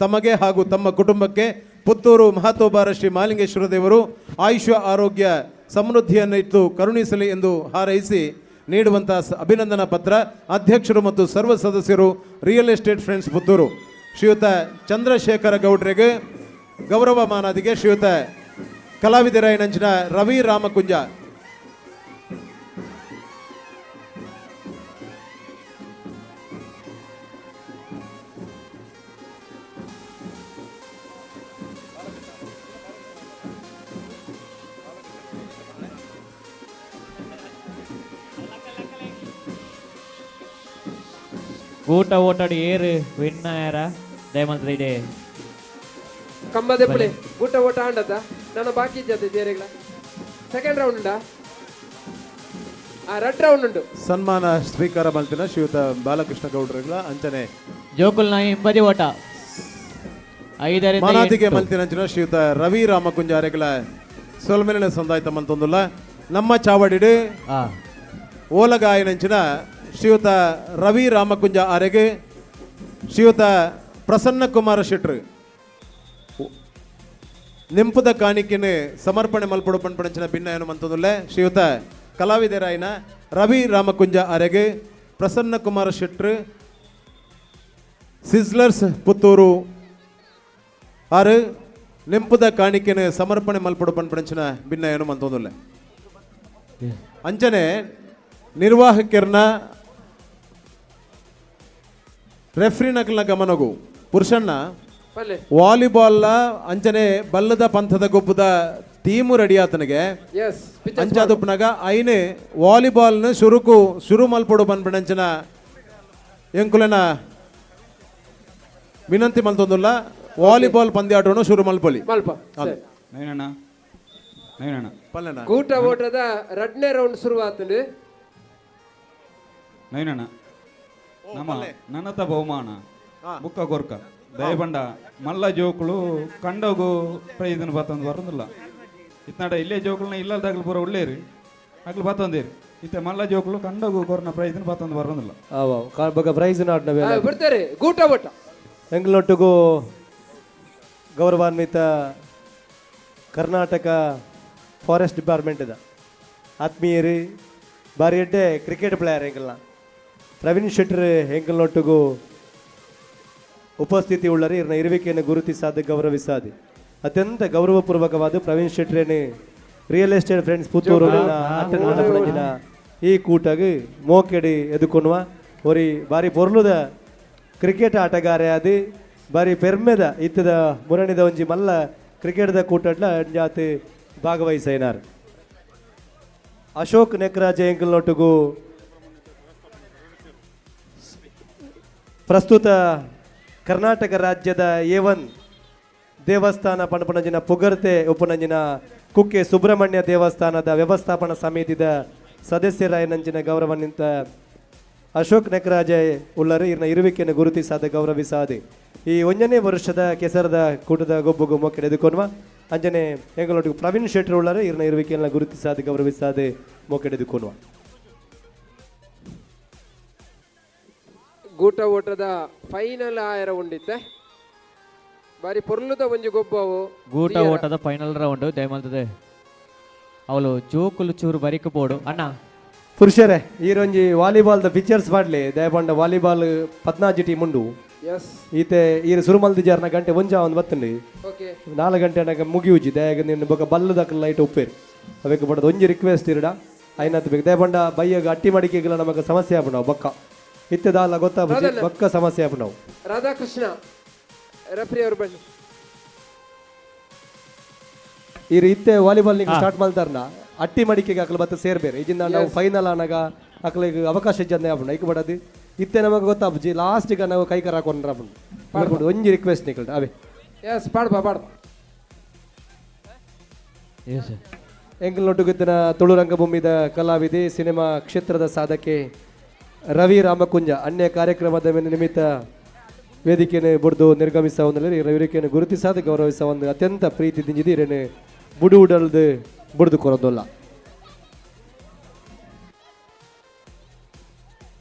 ತಮಗೆ ಹಾಗೂ ತಮ್ಮ ಕುಟುಂಬಕ್ಕೆ ಪುತ್ತೂರು ಮಹಾತೋಬಾರ ಶ್ರೀ ಮಾಲಿಂಗೇಶ್ವರ ದೇವರು ಆಯುಷ್ಯ ಆರೋಗ್ಯ ಸಮೃದ್ಧಿಯನ್ನು ಇಟ್ಟು ಕರುಣಿಸಲಿ ಎಂದು ಹಾರೈಸಿ ನೀಡುವಂತಹ ಅಭಿನಂದನಾ ಪತ್ರ ಅಧ್ಯಕ್ಷರು ಮತ್ತು ಸರ್ವ ಸದಸ್ಯರು ರಿಯಲ್ ಎಸ್ಟೇಟ್ ಫ್ರೆಂಡ್ಸ್ ಪುತ್ತೂರು ಶ್ರೀಯುತ ಚಂದ್ರಶೇಖರ ಗೌಡ್ರಿಗೆ ಗೌರವ ಮಾನಾದಿಗೆ ಶ್ರೀಯುತ ಕಲಾವಿದರಾಯನಂಚಿನ ರವಿ ರಾಮಕುಂಜ. ಗೂಟ ಓಟಾಡಿ ಏರು ವಿನ್ ಆಯರ ದಯಮಂತ್ರ ಇದೆ ಕಂಬದೆಪ್ಪಳೆ ಗೂಟ ಓಟ ಆಂಡದ ನನ್ನ ಬಾಕಿ ಇದ್ದದ್ದು ಬೇರೆಗಳ ಸೆಕೆಂಡ್ ರೌಂಡ್ ಉಂಡಾ? ಆ ರಡ್ ರೌಂಡ್ ಉಂಟು. ಸನ್ಮಾನ ಸ್ವೀಕಾರ ಮಲ್ತಿನ ಶ್ರೀಯುತ ಬಾಲಕೃಷ್ಣ ಗೌಡ್ರಗಳ ಅಂಚನೆ ಜೋಕುಲ್ ನಾಯಿ ಹಿಂಬದಿ ಓಟ 5ರಿಂದ ಮಾನಾದಿಗೆ 8. ಮಲ್ತಿನಂಚಿನ ಶ್ರೀಯುತ ರವಿ ರಾಮಕುಂಜಾರೆಗಳ ಸೊಲ್ಮೆಲಿನ ಸಂದಾಯ್ತ ಮಂತೊಂದುಲ್ಲ. ನಮ್ಮ ಚಾವಡಿಡು ಓಲಗಾಯನಂಚಿನ ಶ್ರೀಯುತ ರವಿ ರಾಮಕುಂಜ ಆರೆಗೆ ಶ್ರೀಯುತ ಪ್ರಸನ್ನ ಕುಮಾರ ಶೆಟ್ರು ನಿಂಪುದ ಕಾಣಿಕೆನ ಸಮರ್ಪಣೆ ಮಲ್ಪಡು ಪನ್ಪಣಂಚಿನ ಭಿನ್ನಯನು ಮಂತೊಂದುಲ್ಲೆ. ಶ್ರೀಯುತ ಕಲಾವಿದರಾಯನ ರವಿ ರಾಮಕುಂಜ ಆರೆಗೆ ಪ್ರಸನ್ನ ಕುಮಾರ ಶೆಟ್ರು ಸಿಸ್ಲರ್ಸ್ ಪುತ್ತೂರು ಆರು ನಿಂಪುದ ಕಾಣಿಕೆನ ಸಮರ್ಪಣೆ ಮಲ್ಪಡು ಪನ್ಪಣಂಚಿನ ಭಿನ್ನಯನು ಮಂತೊಂದುಲ್ಲೆ. ಅಂಚನೆ ನಿರ್ವಾಹಕರ್ನ ರೆಫ್ರಿ ನಕಲ್ನ ಗಮನಗು ಪುರುಷಣ್ಣ ವಾಲಿಬಾಲ್ ಅಂಚನೆ ಬಲ್ಲದ ಪಂಥದ ಗೊಬ್ಬದ ಟೀಮು ರೆಡಿ ಆತನಿಗೆ ಅಂಚಾದುಪ್ಪನಾಗ ಐನೆ ವಾಲಿಬಾಲ್ನ ಶುರುಕು ಶುರು ಮಲ್ಪಡು ಬಂದ್ಬಿಡಂಚನ ಎಂಕುಲೆನ ವಿನಂತಿ ಮಲ್ತೊಂದುಲ್ಲ. ವಾಲಿಬಾಲ್ ಪಂದ್ಯಾಟವನ್ನು ಶುರು ಮಲ್ಪೊಲಿ. ಮಲ್ಪ. ನವೀನಣ್ಣ, ನವೀನಣ್ಣ. ಪಲ್ಲಣ್ಣ. ಕೂಟ ಓಟದ ರಡ್ನೇ ರೌಂಡ್ ಶುರುವಾತಂಡು. ನವೀನಣ್ಣ, ನಮ್ಮ ನನ್ನತ ಬಹುಮಾನ ಬುಕ್ಕ ಗೊರ್ಕ. ದಯಬಂಡ ಮಲ್ಲ ಜೋಕುಲು ಕಂಡೋಗು ಪ್ರೈಜನ್ ಬತ್ತೊಂದು ಬರೋದಿಲ್ಲ. ಇತ್ನಾಡ ಇಲ್ಲೇ ಜೋಕುಲ್ನ ಇಲ್ಲದಾಗಲು ಪೂರ ಉಳ್ಳೇರು ಅಗ್ಲು ಬತ್ತೊಂದೇರು. ಇತ್ತೆ ಮಲ್ಲ ಜೋಕುಲು ಕಂಡೋಗು ಕೊರ್ನ ಪ್ರೈಜನ್ ಬತ್ತೊಂದು ಬರೋದಿಲ್ಲ. ಆವ ಬೊಕ ಪ್ರೈಸ್ ನಾಡ್ನ ಬೇಲೆ ಬಿಡ್ತಾರೆ ಗೂಟ ಓಟ. ಎಂಗ್ಲೊಟ್ಟುಗು ಗೌರವಾನ್ವಿತ ಕರ್ನಾಟಕ ಫಾರೆಸ್ಟ್ ಡಿಪಾರ್ಟ್ಮೆಂಟ್ ಇದ ಆತ್ಮೀಯರು ಬಾರಿ ಎಡ್ಡೆ ಕ್ರಿಕೆಟ್ ಪ್ಲೇಯರ್ ಎಂಕಲ್ನ ಪ್ರವೀಣ್ ಶೆಟ್ಟರ್ ಎಂಕಲ್ನೊಟ್ಟುಗು ಉಪಸ್ಥಿತಿ ಉಳ್ಳರು. ಇರ್ನ ಇರುವಿಕೆಯನ್ನು ಗುರುತಿಸಾದ ಗೌರವಿಸಾದಿ ಅತ್ಯಂತ ಗೌರವಪೂರ್ವಕವಾದ ಪ್ರವೀಣ್ ಶೆಟ್ಟರೇನೆ ರಿಯಲ್ ಎಸ್ಟೇಟ್ ಫ್ರೆಂಡ್ಸ್ ಪುತ್ತೂರು ಅಟ್ಟಣ ಈ ಕೂಟಗ್ ಮೋಕೆಡಿ ಎದುಕೊನುವ ಒರಿ ಬಾರಿ ಪೊರ್ಲುದ ಕ್ರಿಕೆಟ್ ಆಟಗಾರೆ ಆದಿ ಬಾರಿ ಪೆರ್ಮೆದ ಇತ್ತದ ಮುರಣಿದ ಒಂಜಿ ಮಲ್ಲ ಕ್ರಿಕೆಟ್ದ ಕೂಟಡ್ಲ ಜಾತಿ ಭಾಗವಹಿಸೈನಾರ್. ಅಶೋಕ್ ನೆಕ್ರಾಜ ಎಂಕಲ್ನೊಟ್ಟುಗು ಪ್ರಸ್ತುತ ಕರ್ನಾಟಕ ರಾಜ್ಯದ ಎ1 ದೇವಸ್ಥಾನ ಪಣಪಣಂಜಿನ ಪುಗರ್ತೆ ಉಪನಂಜಿನ ಕುಕ್ಕೆ ಸುಬ್ರಹ್ಮಣ್ಯ ದೇವಸ್ಥಾನದ ವ್ಯವಸ್ಥಾಪನಾ ಸಮಿತಿದ ಸದಸ್ಯರಾಯನಂಚಿನ ಗೌರವನಿಂತ ಅಶೋಕ್ ನೆಕ್ರಾಜೆ ಉಳ್ಳರು. ಇರ್ನ ಇರುವಿಕೆಯನ್ನು ಗುರುತಿಸಾದ ಗೌರವಿಸಾದೆ ಈ ಒಂಜನೇ ವರ್ಷದ ಕೆಸರದ ಕೂಟದ ಗೊಬ್ಬುಗು ಮೊಕ್ಕೆಡೆ ಎದುಕೊನ್ವ ಅಂಜನೆ ಎಂಗಳೊಟ್ಟಿಗೆ ಪ್ರವೀಣ್ ಶೆಟ್ಟರ್ ಉಳ್ಳರು. ಇರ್ನ ಇರುವಿಕೆಯನ್ನು ಗುರುತಿಸಾದ ಗೌರವಿಸಾದೆ ಮೊಕ್ಕೆಡೆ ಎದುಕೊನ್ವ. ಗೂಟ ಓಟದ ಫೈನಲ್ ಆಯರ ಉಂಡಿತ್ತೆ ಬಾರಿ ಪೊರ್ಲುದ ಒಂಜಿ ಗೊಬ್ಬವು. ಗೂಟ ಓಟದ ಫೈನಲ್ ರೌಂಡ್ ದಯಮಲ್ತದೆ ಅವಳು ಜೋಕುಲು ಚೂರು ಬರಿಕ ಪೋಡು ಅಣ್ಣ. ಪುರುಷರೇ, ಈರೊಂಜಿ ವಾಲಿಬಾಲ್ the pictures ಪಾಡ್ಲಿ. ದಯಪಂಡ ವಾಲಿಬಾಲ್ 14 ಟೀಮ್ ಉಂಡು. ಎಸ್. ಈತೆ ಈರು ಸುರುಮಲ್ದಿ ಜಾರ್ನ ಗಂಟೆ ಒಂಜಾ ಒಂದು ಬತ್ತಂಡಿ. ಓಕೆ. 4 ಗಂಟೆ ಅನಗ ಮುಗಿಯುಜಿ. ದಯಾಗ ನಿನ್ನ ಬೊಕ ಬಲ್ಲು ದಕ್ಕಲ ಲೈಟ್ ಉಪ್ಪೇರು ಅವೆಕ್ ಪಂಡದ ಒಂಜಿ ರಿಕ್ವೆಸ್ಟ್ ಇರಡ ಐನತ್ ಬೇಕು. ದಯಪಂಡ ಬಯ್ಯಗ ಅಟ್ಟಿ ಮಡಿಕೆಗಳ ನಮಗ ಸಮಸ್ಯೆ ಆಪುಂಡು. ಬೊಕ್ಕ ಇತ್ತೆ ದಾಲ ಗೊತ್ತಾಪುಜಿ, ಬೊಕ್ಕ ಸಮಸ್ಯೆ ಆಪುಂಡು. ರಾಧಾಕೃಷ್ಣ ರೆಫ್ರಿ ಅವರು ಬನ್ನಿ. ಈರು ಇತ್ತೆ ವಾಲಿಬಾಲ್ ನಿಂಗೆ ಸ್ಟಾರ್ಟ್ ಮಲ್ತಾರನ ಅಟ್ಟಿ ಮಡಿಕೆಗೆ ಅಕಲು ಬತ್ತ ಸೇರ್ಬೇರೆ. ಈಜಿಂದ ನಾವು ಫೈನಲ್ ಆನಾಗ ಅಕಲಿಗೆ ಅವಕಾಶ ಇಜ್ಜಂದೆ ಆಪುಂಡು. ಐಕ್ ಬಡದು ಇತ್ತೆ ನಮಗೆ ಗೊತ್ತಾಪುಜಿ, ಲಾಸ್ಟಿಗೆ ನಾವು ಕೈ ಕರ ಹಾಕೊಂಡ್ರೆ ಆಪುಂಡು. ಒಂಜಿ ರಿಕ್ವೆಸ್ಟ್ ನಿಕಲ್ಟ ಅವೇ. ಎಸ್, ಪಾಡ್ಬಾ ಪಾಡ್ಬಾ. ಎಂಕಲ್ನೊಟ್ಟುಗಿತ್ತಿನ ತುಳು ರಂಗಭೂಮಿದ ಕಲಾವಿದೆ, ಸಿನಿಮಾ ಕ್ಷೇತ್ರದ ಸಾಧಕೆ ರವಿ ರಾಮಕುಂಜ ಅನ್ಯ ಕಾರ್ಯಕ್ರಮದ ನಿಮಿತ್ತ ವೇದಿಕೆಯನ್ನು ಬುಡ್ದು ನಿರ್ಗಮಿಸ ಒಂದಲ್ಲಿ ರವಿಕೆಯನ್ನು ಗುರುತಿಸಾದ ಗೌರವಿಸ ಒಂದು ಅತ್ಯಂತ ಪ್ರೀತಿ ದಿಂಜಿದಿ ಇರೇನು ಬುಡು ಉಡಲ್ದು ಬುಡ್ದು ಕೊರದೊಲ್ಲ.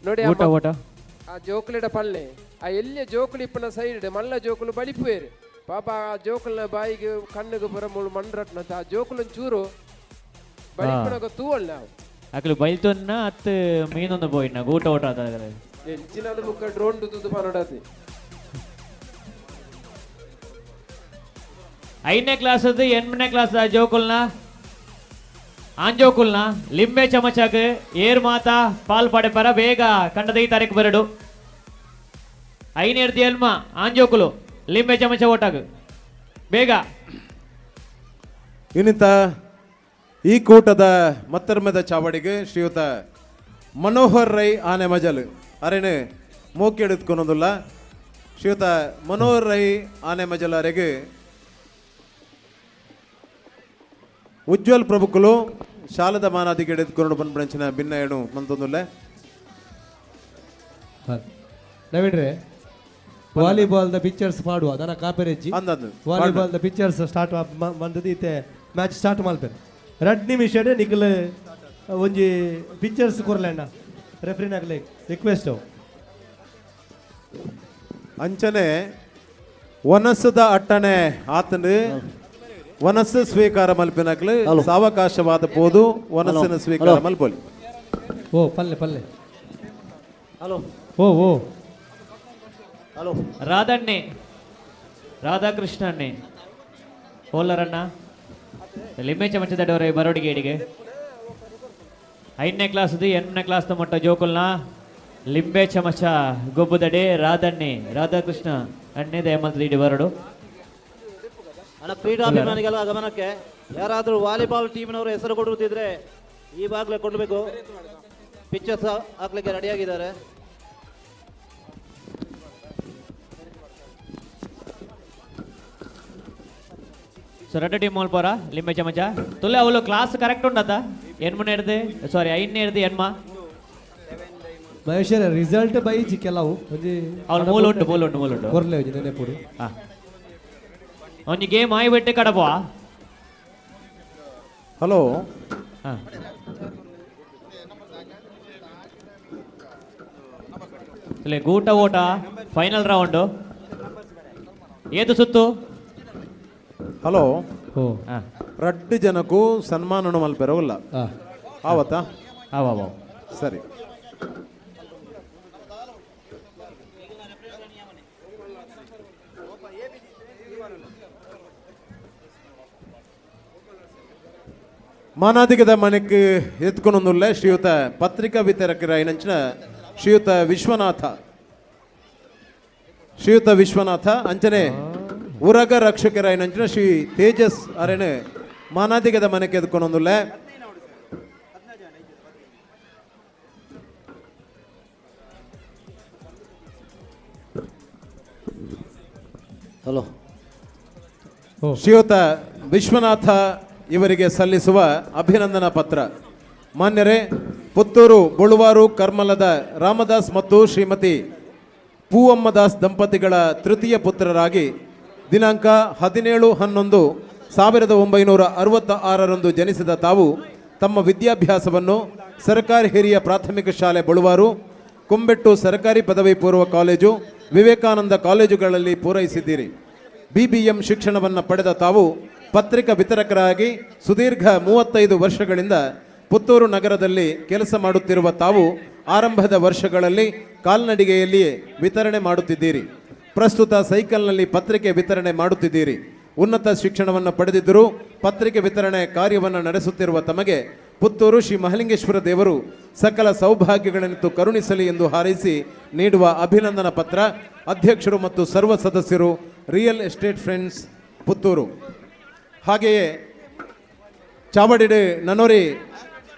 ನೋಡಿ ಊಟ ಓಟ. ಆ ಜೋಕುಲಿಡ ಪಲ್ಲೆ ಆ ಎಲ್ಲಿಯ ಜೋಕುಲು ಇಪ್ಪನ ಸೈಡ್ ಮಲ್ಲ ಜೋಕುಲು ಬಲಿಪುವೇರು. ಪಾಪ ಆ ಜೋಕುಲ್ನ ಬಾಯಿಗೆ ಕಣ್ಣಿಗೆ ಬರ ಮುಳು ಮಣ್ಣು ಆ ಜೋಕುಲನ್ ಚೂರು ಬಲಿಪುನಗ ತೂವಲ್ ನಾವು. ಅಕಲು ಬೈಲ್ತೊನ್ನ ಅತ್ತು ಮೀನೊಂದು ಪೋಯಿನ ಗೂಟ ಓಟ ಆತ. ಎಂಚಿನದು ಬುಕ್ಕ ಡ್ರೋನ್ ತುದು ಪನೋಡತಿ. 5ನೇ ಕ್ಲಾಸ್ 8ನೇ ಕ್ಲಾಸ್ ಜೋಕುಲ್ನ ಆಂಜೋಕುಲ್ನ ಲಿಂಬೆ ಚಮಚಕ್ ಏರ್ ಮಾತಾ ಪಾಲ್ ಪಡೆಪರ ಬೇಗ ಕಂಡದ ಈ ತಾರೀಕು ಬರಡು. ಐನೇರ್ದಿ ಎಲ್ಮ ಆಂಜೋಕುಲು ಲಿಂಬೆ ಚಮಚ ಓಟಾಗ ಬೇಗ. ಇನ್ನಿತ ಈ ಕೂಟದ ಮತ್ತರ್ಮದ ಚಾವಡಿಗೆ ಶ್ರೀಯುತ ಮನೋಹರ್ ರೈ ಆನೆ ಮಜಲ್ ಅರೇನು ಮೋಕಿ ಎಡುತ್ಕೊನೊಂದುಲ್ಲ. ಶ್ರೀಯುತ ಮನೋಹರ್ ರೈ ಆನೆ ಮಜಲ್ ಅರೆಗೆ ಉಜ್ವಲ್ ಪ್ರಭುಕುಲು ಶಾಲದ ಮಾನಾದಿಗೆ ಎಡುತ್ಕೊಂಡು ಬಂದ್ಬಂಚಿನ ಭಿನ್ನ ಏನು ಮಂತೊಂದುಲ್ಲೆ. ನವೀನ್ರೆ, ವಾಲಿಬಾಲ್ the pictures ಪಾಡುವ ದನ ಕಾಪೆರೆಜ್ಜಿ. ಅಂದಂದು. ವಾಲಿಬಾಲ್ the pictures start ಬಂದದ್ದು ಇತ್ತೆ ಮ್ಯಾಚ್ ಸ್ಟಾರ್ಟ್ ಮಲ್ಪೆರ್. ರಡ್ ನಿಮಿಷಡೆ ನಿಕಲ್ ಒಂಜಿ ಪಿಕ್ಚರ್ಸ್ ಕೊರ್ಲೆಣ್ಣ ರೆಫ್ರಿನಾಗ್ಲೆ ರಿಕ್ವೆಸ್ಟ್. ಅಂಚನೆ ವನಸದ ಅಟ್ಟಣೆ ಆತನು ವನಸ್ಸು ಸ್ವೀಕಾರ ಮಲ್ಪಿನಕ್ಲು ಸಾವಕಾಶವಾದ ಪೋದು ವನಸ್ಸಿನ ಸ್ವೀಕಾರ ಮಲ್ಪೊಲಿ. ಓ ಪಲ್ಲೆ ಪಲ್ಲೆ. ಹಲೋ. ಓ ಓ. ಹಲೋ. ರಾಧಣ್ಣೆ ರಾಧಾಕೃಷ್ಣಣ್ಣೆ ಹೋಲರಣ್ಣ ಲಿಂಬೆ ಚಮಚದಡವರೆ ಬರೋಡಿಗೆ ಇಡಿಗೆ 5ನೇ ಕ್ಲಾಸ್ 8ನೇ ಕ್ಲಾಸ್ ಮೊಟ್ಟ ಜೋಕುಲ್ನ ಲಿಂಬೆ ಚಮಚ ಗೊಬ್ಬುದಡೆ ರಾಧಣ್ಣೆ ರಾಧಾಕೃಷ್ಣ ಅಣ್ಣೆ ದಯಮಲ್ತದ ಇಡಿ ಬರಡು. ಅಣ್ಣ, ಕ್ರೀಡಾಭಿಮಾನಿಗಳ ಗಮನಕ್ಕೆ, ಯಾರಾದರೂ ವಾಲಿಬಾಲ್ ಟೀಮಿನವರು ಹೆಸರು ಕೊಡುತ್ತಿದ್ರೆ ಈ ಬಾಗ್ಲೇ ಕೊಡಬೇಕು. ಪಿಕ್ಚರ್ಸ್ ಹಾಕ್ಲಿಕ್ಕೆ ರೆಡಿಯಾಗಿದ್ದಾರೆ. ಸೊ ರಡ್ಡ ಟೀಮ್ ಮಲ್ಪೋರ ಲಿಂಬೆ ಚಮಚ ತುಲೆ ಅವಳು ಕ್ಲಾಸ್ ಕರೆಕ್ಟ್ ಉಂಡತ ಎನ್ಮನೆ ಹಿಡ್ದು ಸಾರಿ ಐದನೇ ಹಿಡ್ದು ಎನ್ಮ. ಮಹೇಶ್ವರ ರಿಸಲ್ಟ್ ಬೈಜಿ ಕೆಲವು ಒಂಜಿ ಅವ್ನು ಮೂಲ ಉಂಟು, ಮೂಲ ಉಂಟು, ಮೂಲ ಉಂಟು. ಕೊರ್ಲೆ ಒಂಜಿ ನೆನೆಪುಡು. ಒಂಜಿ ಗೇಮ್ ಆಯಿ ಬೆಟ್ಟೆ ಕಡಪುವ. ಹಲೋ. ಇಲ್ಲ ಗೂಟ ಓಟ ಫೈನಲ್ ರೌಂಡ್ ಏದು ಸುತ್ತು. ಹಲೋ. ರಡ್ಡು ಜನಕ್ಕೂ ಸನ್ಮಾನ ಮಲ್ಪೆರವಲ್ಲ ಆವತ್ತಾ? ಆವ. ಸರಿ. ಮಾನಾಧಿಕದ ಮನೆಕ್ ಎತ್ಕೊಂಡೊಂದುಲ್ಲ ಶ್ರೀಯುತ ಪತ್ರಿಕಾ ವಿತರಕರ ಐನಂಚಿನ ಶ್ರೀಯುತ ವಿಶ್ವನಾಥ, ಶ್ರೀಯುತ ವಿಶ್ವನಾಥ ಅಂಚನೆ ಉರಗ ರಕ್ಷಕರ ಐನಂಚಿನ ಶ್ರೀ ತೇಜಸ್ ಅರೆನೆ ಮಾನಾದಿಗದ ಮನೆಗೆ ಎತ್ಕೊಂಡೊಂದುಲ್ಲ. ಹಲೋ. ಶ್ರೀಯುತ ವಿಶ್ವನಾಥ ಇವರಿಗೆ ಸಲ್ಲಿಸುವ ಅಭಿನಂದನಾ ಪತ್ರ. ಮಾನ್ಯರೇ, ಪುತ್ತೂರು ಬೊಳುವಾರು ಕರ್ಮಲದ ರಾಮದಾಸ್ ಮತ್ತು ಶ್ರೀಮತಿ ಪೂವಮ್ಮದಾಸ್ ದಂಪತಿಗಳ ತೃತೀಯ ಪುತ್ರರಾಗಿ ದಿನಾಂಕ 17-11-1966ರಂದು ಜನಿಸಿದ ತಾವು ತಮ್ಮ ವಿದ್ಯಾಭ್ಯಾಸವನ್ನು ಸರ್ಕಾರಿ ಹಿರಿಯ ಪ್ರಾಥಮಿಕ ಶಾಲೆ ಬೊಳುವಾರು, ಕುಂಬೆಟ್ಟು ಸರ್ಕಾರಿ ಪದವಿ ಪೂರ್ವ ಕಾಲೇಜು, ವಿವೇಕಾನಂದ ಕಾಲೇಜುಗಳಲ್ಲಿ ಪೂರೈಸಿದ್ದೀರಿ. ಬಿಬಿಎಂ ಶಿಕ್ಷಣವನ್ನು ಪಡೆದ ತಾವು ಪತ್ರಿಕಾ ವಿತರಕರಾಗಿ ಸುದೀರ್ಘ 35 ವರ್ಷಗಳಿಂದ ಪುತ್ತೂರು ನಗರದಲ್ಲಿ ಕೆಲಸ ಮಾಡುತ್ತಿರುವ ತಾವು ಆರಂಭದ ವರ್ಷಗಳಲ್ಲಿ ಕಾಲ್ನಡಿಗೆಯಲ್ಲಿಯೇ ವಿತರಣೆ ಮಾಡುತ್ತಿದ್ದೀರಿ. ಪ್ರಸ್ತುತ ಸೈಕಲ್ನಲ್ಲಿ ಪತ್ರಿಕೆ ವಿತರಣೆ ಮಾಡುತ್ತಿದ್ದೀರಿ. ಉನ್ನತ ಶಿಕ್ಷಣವನ್ನು ಪಡೆದಿದ್ದರೂ ಪತ್ರಿಕೆ ವಿತರಣೆ ಕಾರ್ಯವನ್ನು ನಡೆಸುತ್ತಿರುವ ತಮಗೆ ಪುತ್ತೂರು ಶ್ರೀ ಮಹಲಿಂಗೇಶ್ವರ ದೇವರು ಸಕಲ ಸೌಭಾಗ್ಯಗಳನ್ನು ಕರುಣಿಸಲಿ ಎಂದು ಹಾರೈಸಿ ನೀಡುವ ಅಭಿನಂದನಾ ಪತ್ರ. ಅಧ್ಯಕ್ಷರು ಮತ್ತು ಸರ್ವ ಸದಸ್ಯರು, real estate friends Puttur. ಹಾಗೆಯೇ ಚಾವಡಿಡು ನನೋರಿ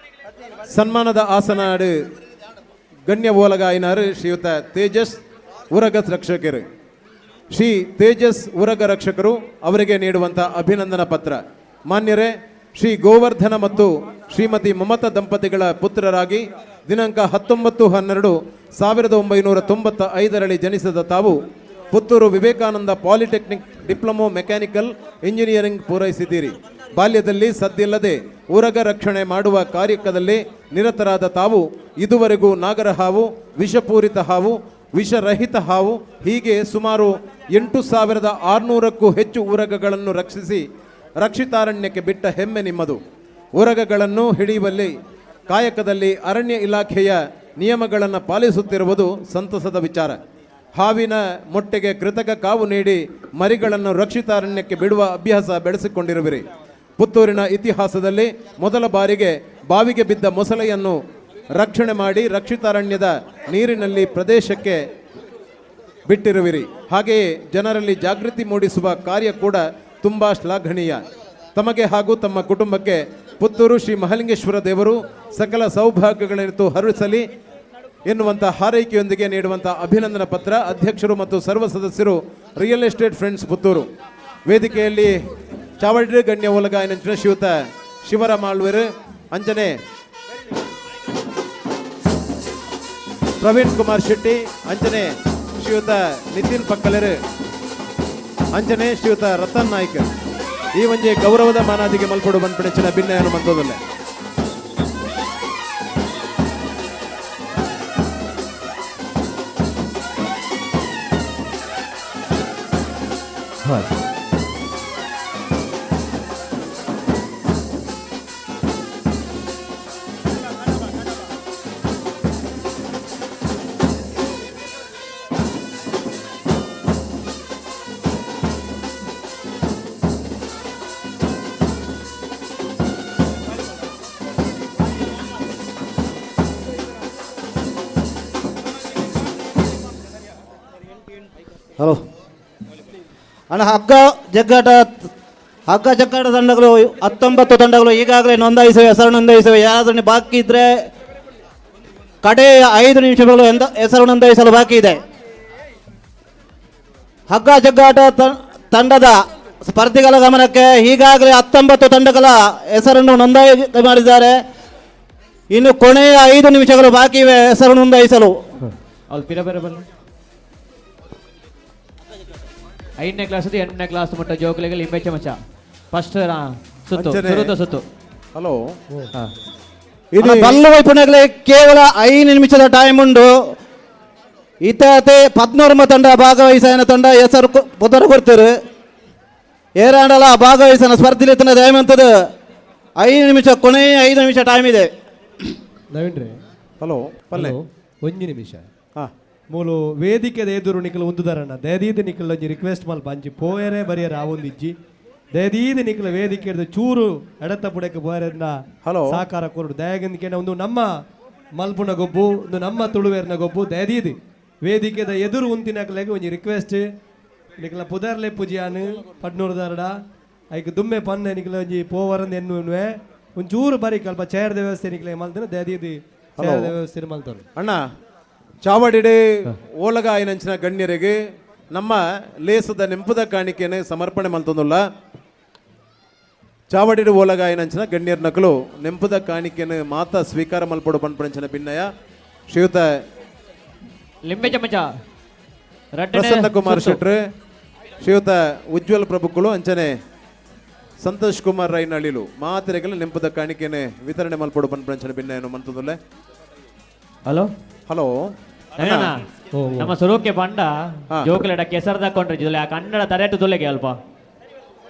ಸನ್ಮಾನದ ಆಸನಾಡು ಗಣ್ಯ ಓಲಗಾಯಿನಾರು ಶ್ರೀಯುತ ತೇಜಸ್ ಉರಗ ರಕ್ಷಕರು, ಶ್ರೀ ತೇಜಸ್ ಉರಗ ರಕ್ಷಕರು ಅವರಿಗೆ ನೀಡುವಂಥ ಅಭಿನಂದನಾ ಪತ್ರ. ಮಾನ್ಯರೇ, ಶ್ರೀ ಗೋವರ್ಧನ ಮತ್ತು ಶ್ರೀಮತಿ ಮಮತಾ ದಂಪತಿಗಳ ಪುತ್ರರಾಗಿ ದಿನಾಂಕ 19-12-1995ರಲ್ಲಿ ಜನಿಸಿದ ತಾವು Puttur Vivekananda polytechnic diploma mechanical engineering ಪೂರೈಸಿದ್ದೀರಿ. ಬಾಲ್ಯದಲ್ಲಿ ಸದ್ದಿಲ್ಲದೆ ಉರಗ ರಕ್ಷಣೆ ಮಾಡುವ ಕಾರ್ಯದಲ್ಲಿ ನಿರತರಾದ ತಾವು ಇದುವರೆಗೂ ನಾಗರಹಾವು, ವಿಷಪೂರಿತ ಹಾವು, ವಿಷರಹಿತ ಹಾವು ಹೀಗೆ ಸುಮಾರು 8600ಕ್ಕೂ ಹೆಚ್ಚು ಉರಗಗಳನ್ನು ರಕ್ಷಿಸಿ ರಕ್ಷಿತಾರಣ್ಯಕ್ಕೆ ಬಿಟ್ಟ ಹೆಮ್ಮೆ ನಿಮ್ಮದು. ಉರಗಗಳನ್ನು ಹಿಡಿಯುವಲ್ಲಿ ಕಾಯಕದಲ್ಲಿ ಅರಣ್ಯ ಇಲಾಖೆಯ ನಿಯಮಗಳನ್ನು ಪಾಲಿಸುತ್ತಿರುವುದು ಸಂತಸದ ವಿಚಾರ. ಹಾವಿನ ಮೊಟ್ಟೆಗೆ ಕೃತಕ ಕಾವು ನೀಡಿ ಮರಿಗಳನ್ನು ರಕ್ಷಿತಾರಣ್ಯಕ್ಕೆ ಬಿಡುವ ಅಭ್ಯಾಸ ಬೆಳೆಸಿಕೊಂಡಿರುವಿರಿ. ಪುತ್ತೂರಿನ ಇತಿಹಾಸದಲ್ಲಿ ಮೊದಲ ಬಾರಿಗೆ ಬಾವಿಗೆ ಬಿದ್ದ ಮೊಸಳೆಯನ್ನು ರಕ್ಷಣೆ ಮಾಡಿ ರಕ್ಷಿತಾರಣ್ಯದ ನೀರಿನಲ್ಲಿ ಪ್ರದೇಶಕ್ಕೆ ಬಿಟ್ಟಿರುವಿರಿ. ಹಾಗೆಯೇ ಜನರಲ್ಲಿ ಜಾಗೃತಿ ಮೂಡಿಸುವ ಕಾರ್ಯ ಕೂಡ ತುಂಬ ಶ್ಲಾಘನೀಯ. ತಮಗೆ ಹಾಗೂ ತಮ್ಮ ಕುಟುಂಬಕ್ಕೆ ಪುತ್ತೂರು ಶ್ರೀ ಮಹಲಿಂಗೇಶ್ವರ ದೇವರು ಸಕಲ ಸೌಭಾಗ್ಯಗಳಿತು ಹರಿಸಲಿ ಎನ್ನುವಂಥ ಹಾರೈಕೆಯೊಂದಿಗೆ ನೀಡುವಂಥ ಅಭಿನಂದನಾ ಪತ್ರ. ಅಧ್ಯಕ್ಷರು ಮತ್ತು ಸರ್ವ ಸದಸ್ಯರು, real estate friends Puttur. ವೇದಿಕೆಯಲ್ಲಿ ಚಾವಡಿ ಗಣ್ಯ ಒಲಗ ಶ್ರೀಯುತ ಶಿವರಾಮ ಆಳ್ವೆರು, ಅಂಜನೆ ಪ್ರವೀಣ್ ಕುಮಾರ್ ಶೆಟ್ಟಿ, ಅಂಜನೆ ಶ್ರೀಯುತ ನಿತಿನ್ ಪಕ್ಕಲೆರು, ಅಂಜನೆ ಶ್ರೀಯುತ ರತನ್ ನಾಯ್ಕ್. ಈ ಒಂಜಿ ಗೌರವದ ಮಾನಾದಿಗೆ ಮಲ್ಪಡು ಬಂದ್ಪಿಣಚಿನ ಭಿನ್ನಯನ್ನು ಮಂತೋದಲ್ಲ. ಹಲೋ ಅಣ್ಣ, ಹಗ್ಗ ಜಗ್ಗಾಟ ತಂಡಗಳು 19 ತಂಡಗಳು ಈಗಾಗಲೇ ನೋಂದಾಯಿಸಿವೆ, ಹೆಸರು ನೋಂದಾಯಿಸಿವೆ. ಯಾರಾದರೂ ಬಾಕಿ ಇದ್ದರೆ ಕಡೆಯ 5 ನಿಮಿಷಗಳು ಹೆಸರು ನೋಂದಾಯಿಸಲು ಬಾಕಿ ಇದೆ. ಹಗ್ಗ ಜಗ್ಗಾಟ ತಂಡದ ಸ್ಪರ್ಧಿಗಳ ಗಮನಕ್ಕೆ, ಈಗಾಗಲೇ 19 ತಂಡಗಳ ಹೆಸರನ್ನು ನೋಂದಾಯಿ ಮಾಡಿದ್ದಾರೆ. ಇನ್ನು ಕೊನೆಯ 5 ನಿಮಿಷಗಳು ಬಾಕಿ ಇವೆ ಹೆಸರು ನೋಂದಾಯಿಸಲು. ಅವ್ರು ಪಿರ ಬೇರೆ ಬಲ್ಲ 5ನೇ ಕ್ಲಾಸ್ 8ನೇ ಕ್ಲಾಸ್ ಮುಟ್ಟ ಜೋಕುಲೆಗ್ ಲಿಂಬೆ ಚಮಚ ಫಸ್ಟ್ ಸುತ್ತು ಸುರುತ ಸುತ್ತು. ಹಲೋ ಬಲ್ಲು ವೈಪುಣಗಳೇ ಕೇವಲ 5 ನಿಮಿಷದ ಟೈಮ್ ಉಂಡು. ಇತತೆ 14 ತಂಡ ಭಾಗವಹಿಸನ ತಂಡ ಹೆಸರು ಪುದರು ಕೊಡ್ತಾರೆ. ಏರಾಂಡಲ ಭಾಗವಹಿಸನ ಸ್ಪರ್ಧೆಲಿ ದಯಮಂತದ 5 ನಿಮಿಷ, ಕೊನೆಯ 5 ನಿಮಿಷ ಟೈಮ್ ಇದೆ. ನವೀನ್ ರೇ ಹಲೋ ಪಲ್ಲೆ ಒಂಜಿ ನಿಮಿಷ ಮೂಲು ವೇದಿಕೆದ ಎದುರು ನಿಕಲ್ ಉಂದುದಾರಣ್ಣ ದಯದೀದ ನಿಕಲ್ ಒಂಜಿ ರಿಕ್ವೆಸ್ಟ್ ಮಲ್ಪ ಅಂಚಿ ಪೋಯರೆ ಬರಿಯರೆ ಆವೊಂದಿಜ್ಜಿ ದಯದೀದ ನಿಕಲ್ ವೇದಿಕೆ ಚೂರು ಎಡತ್ತ ಪುಡಕ್ಕೆ ಪೋಯರೆಂದ ಹಲೋ ಸಾಕಾರ ಕೊರಡು ದಯಗಂದಿಕೆ ಒಂದು ನಮ್ಮ ಮಲ್ಪುನ ಗೊಬ್ಬು ಒಂದು ನಮ್ಮ ತುಳುವೇರ್ನ ಗೊಬ್ಬು ದಯದೀದಿ ವೇದಿಕೆದ ಎದುರು ಉಂತಿನಕಲೆಗ್ ಒಂಜಿ ರಿಕ್ವೆಸ್ಟ್ ನಿಕಲ ಪುದರ್ಲೆ ಪೂಜಿಯಾನು ಪಡ್ನೂರು ದಾರಡ ಐಕ್ ದುಮ್ಮೆ ಪನ್ನೆ ನಿಕಲ ಒಂಜಿ ಪೋವರಂದು ಎನ್ನುವೆ ಒಂಚೂರು ಬರಿ ಕಲ್ಪ ಚೇರ್ದ ವ್ಯವಸ್ಥೆ ನಿಕಲೆ ಮಲ್ತನ ದಯದೀದಿ ಚೇರ್ದ ವ್ಯವಸ್ಥೆ ಮಲ್ತನು. ಅಣ್ಣ ಚಾವಡಿಡೆ ಓಲಗ ಆಯನಂಚಿನ ಗಣ್ಯರಿಗೆ ನಮ್ಮ ಲೇಸದ ನೆಂಪುದ ಕಾಣಿಕೆಯನ್ನು ಸಮರ್ಪಣೆ ಮಲ್ತೊಂದುಲ್ಲ. ಚಾವಡಿಡು ಓಲಗ ಆಯನಂಚಿನ ಗಣ್ಯರ ನಕಲು ನೆಂಪುದ ಕಾಣಿಕೆಯನ್ನು ಮಾತ ಸ್ವೀಕಾರ ಮಲ್ಪಡು ಪನ್ಪಣಂಚಿನ ಭಿನ್ನಯ ಶ್ರೀಯುತ ಲಿಂಬೆ ಚಮಚ ಪ್ರಸನ್ನ ಕುಮಾರ್ ಶೆಟ್ರು, ಶ್ರೀಯುತ ಉಜ್ವಲ್ ಪ್ರಭುಕುಲು ಅಂಚನೆ ಸಂತೋಷ್ ಕುಮಾರ್ ರೈ ನಳಿಲು ಮಾತೆರೆಗಲ ನೆಂಪುದ ಕಾಣಿಕೆಯನ್ನು ವಿತರಣೆ ಮಲ್ಪಡು ಪನ್ಪಣಂಚಿನ ಭಿನ್ನಯನ್ನು ಮಂತೊಂದುಲ್ಲ. ಹಲೋ ಹಲೋ ನಮ್ಮ ಸುರುಕೆ ಪಂಡ ಜೋಕುಲೆಡ ಕೆಸರು ತಕೊಂಡ್ರೆ ಜೊಲೆ ಆ ಕನ್ನಡ ತರೆಟು ತುಲೆಗೆ ಅಲ್ಪ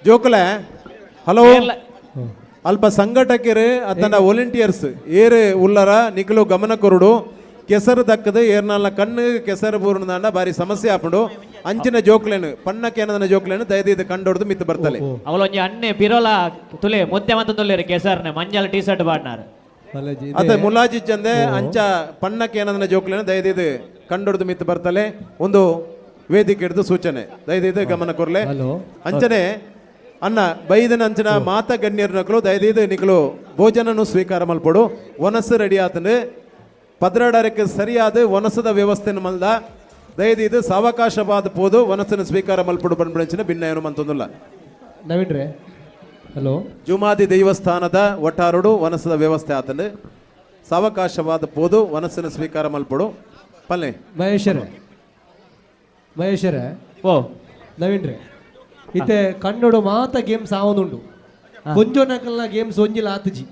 ಜೋಕುಲೆ ಹಲೋ ಅಲ್ಪ ಸಂಘಟಕರು ಅತನ ವಾಲಂಟಿಯರ್ಸ್ ಏರು ಉಲ್ಲರ ನಿಖಲು ಗಮನ ಕೊರಡು ಕೆಸರು ದಕ್ಕದ ಏರ್ನಲ್ಲ ಕಣ್ಣು ಕೆಸರು ಬೂರ್ಣದಾಂಡ ಬಾರಿ ಸಮಸ್ಯೆ ಆಪುಂಡು ಅಂಚಿನ ಜೋಕ್ಲೇನು ಪಣ್ಣಕ್ಕೆ ಏನದನ ಜೋಕ್ಲೇನು ದಯದೀದ ಕಂಡೊಡ್ದು ಮಿತ್ತು ಬರ್ತಲೆ. ಅವಳೊಂಜಿ ಅಣ್ಣೆ ಪಿರೋಲ ತುಲೆ ಮುದ್ದೆ ಮತ್ತು ತುಲ್ಲೇರು ಕೆಸರ್ನೆ ಮಂಜಲ್ ಟೀ ಶರ್ಟ್ ಬಾಡ್ನಾರು. ಅತ ಮುಲಾಜಿ ಚಂದೆ ಅಂಚ ಪಣ್ಣಕ್ಕೆ ಏನದನ ಜೋಕ್ಲೇನು ದಯದೀದ ಕಂಡೊಡ್ದು ಮಿತ್ತು ಬರ್ತಲೆ ಒಂದು ವೇದಿಕೆ ಹಿಡಿದು ಸೂಚನೆ ದಯದೀದ ಗಮನ ಕೊರ್ಲೆ. ಅಂಚನೆ ಅನ್ನ ಬೈದನ ಅಂಚನ ಮಾತ ಗಣ್ಯರ ನಕಲು ದಯದೀದ ನಿಕಲು ಭೋಜನನು ಸ್ವೀಕಾರ ಮಲ್ಪಡು ಒನಸು ರೆಡಿ ಆತಂದು ಪದ್ರಾಡರಕ್ಕೆ ಸರಿಯಾದ ವನಸದ ವ್ಯವಸ್ಥೆನ ಮಲ್ದ ದಯದೀದು ಸಾವಕಾಶವಾದ ಪೋದು ವನಸನ ಸ್ವೀಕಾರ ಮಲ್ಪಡು ಬಂಡ್ಬಂಚಿನ ಭಿನ್ನ ಮಂತೊಂದುಲ್ಲ. ನವೀನ್ ರೇ ಹಲೋ ಜುಮಾದಿ ದೇವಸ್ಥಾನದ ಒಟ್ಟಾರುಡು ವನಸದ ವ್ಯವಸ್ಥೆ ಆತಂದು ಸಾವಕಾಶವಾದ ಪೋದು ವನಸನ ಸ್ವೀಕಾರ ಮಲ್ಪಡು ಪಲ್ಲೆ. ಮಹೇಶ್ವರ ಮಹೇಶ್ವರ ಓ ನವೀನ್ ರೇ ಇತ್ತೆ ಕನ್ನಡ ಮಾತ ಗೇಮ್ಸ್ ಆವೊಂದುಂಡು ಪೊಂಜೋನಕಲ್ನ ಗೇಮ್ಸ್ ಒಂಜಿಲ ಆತುಜಿ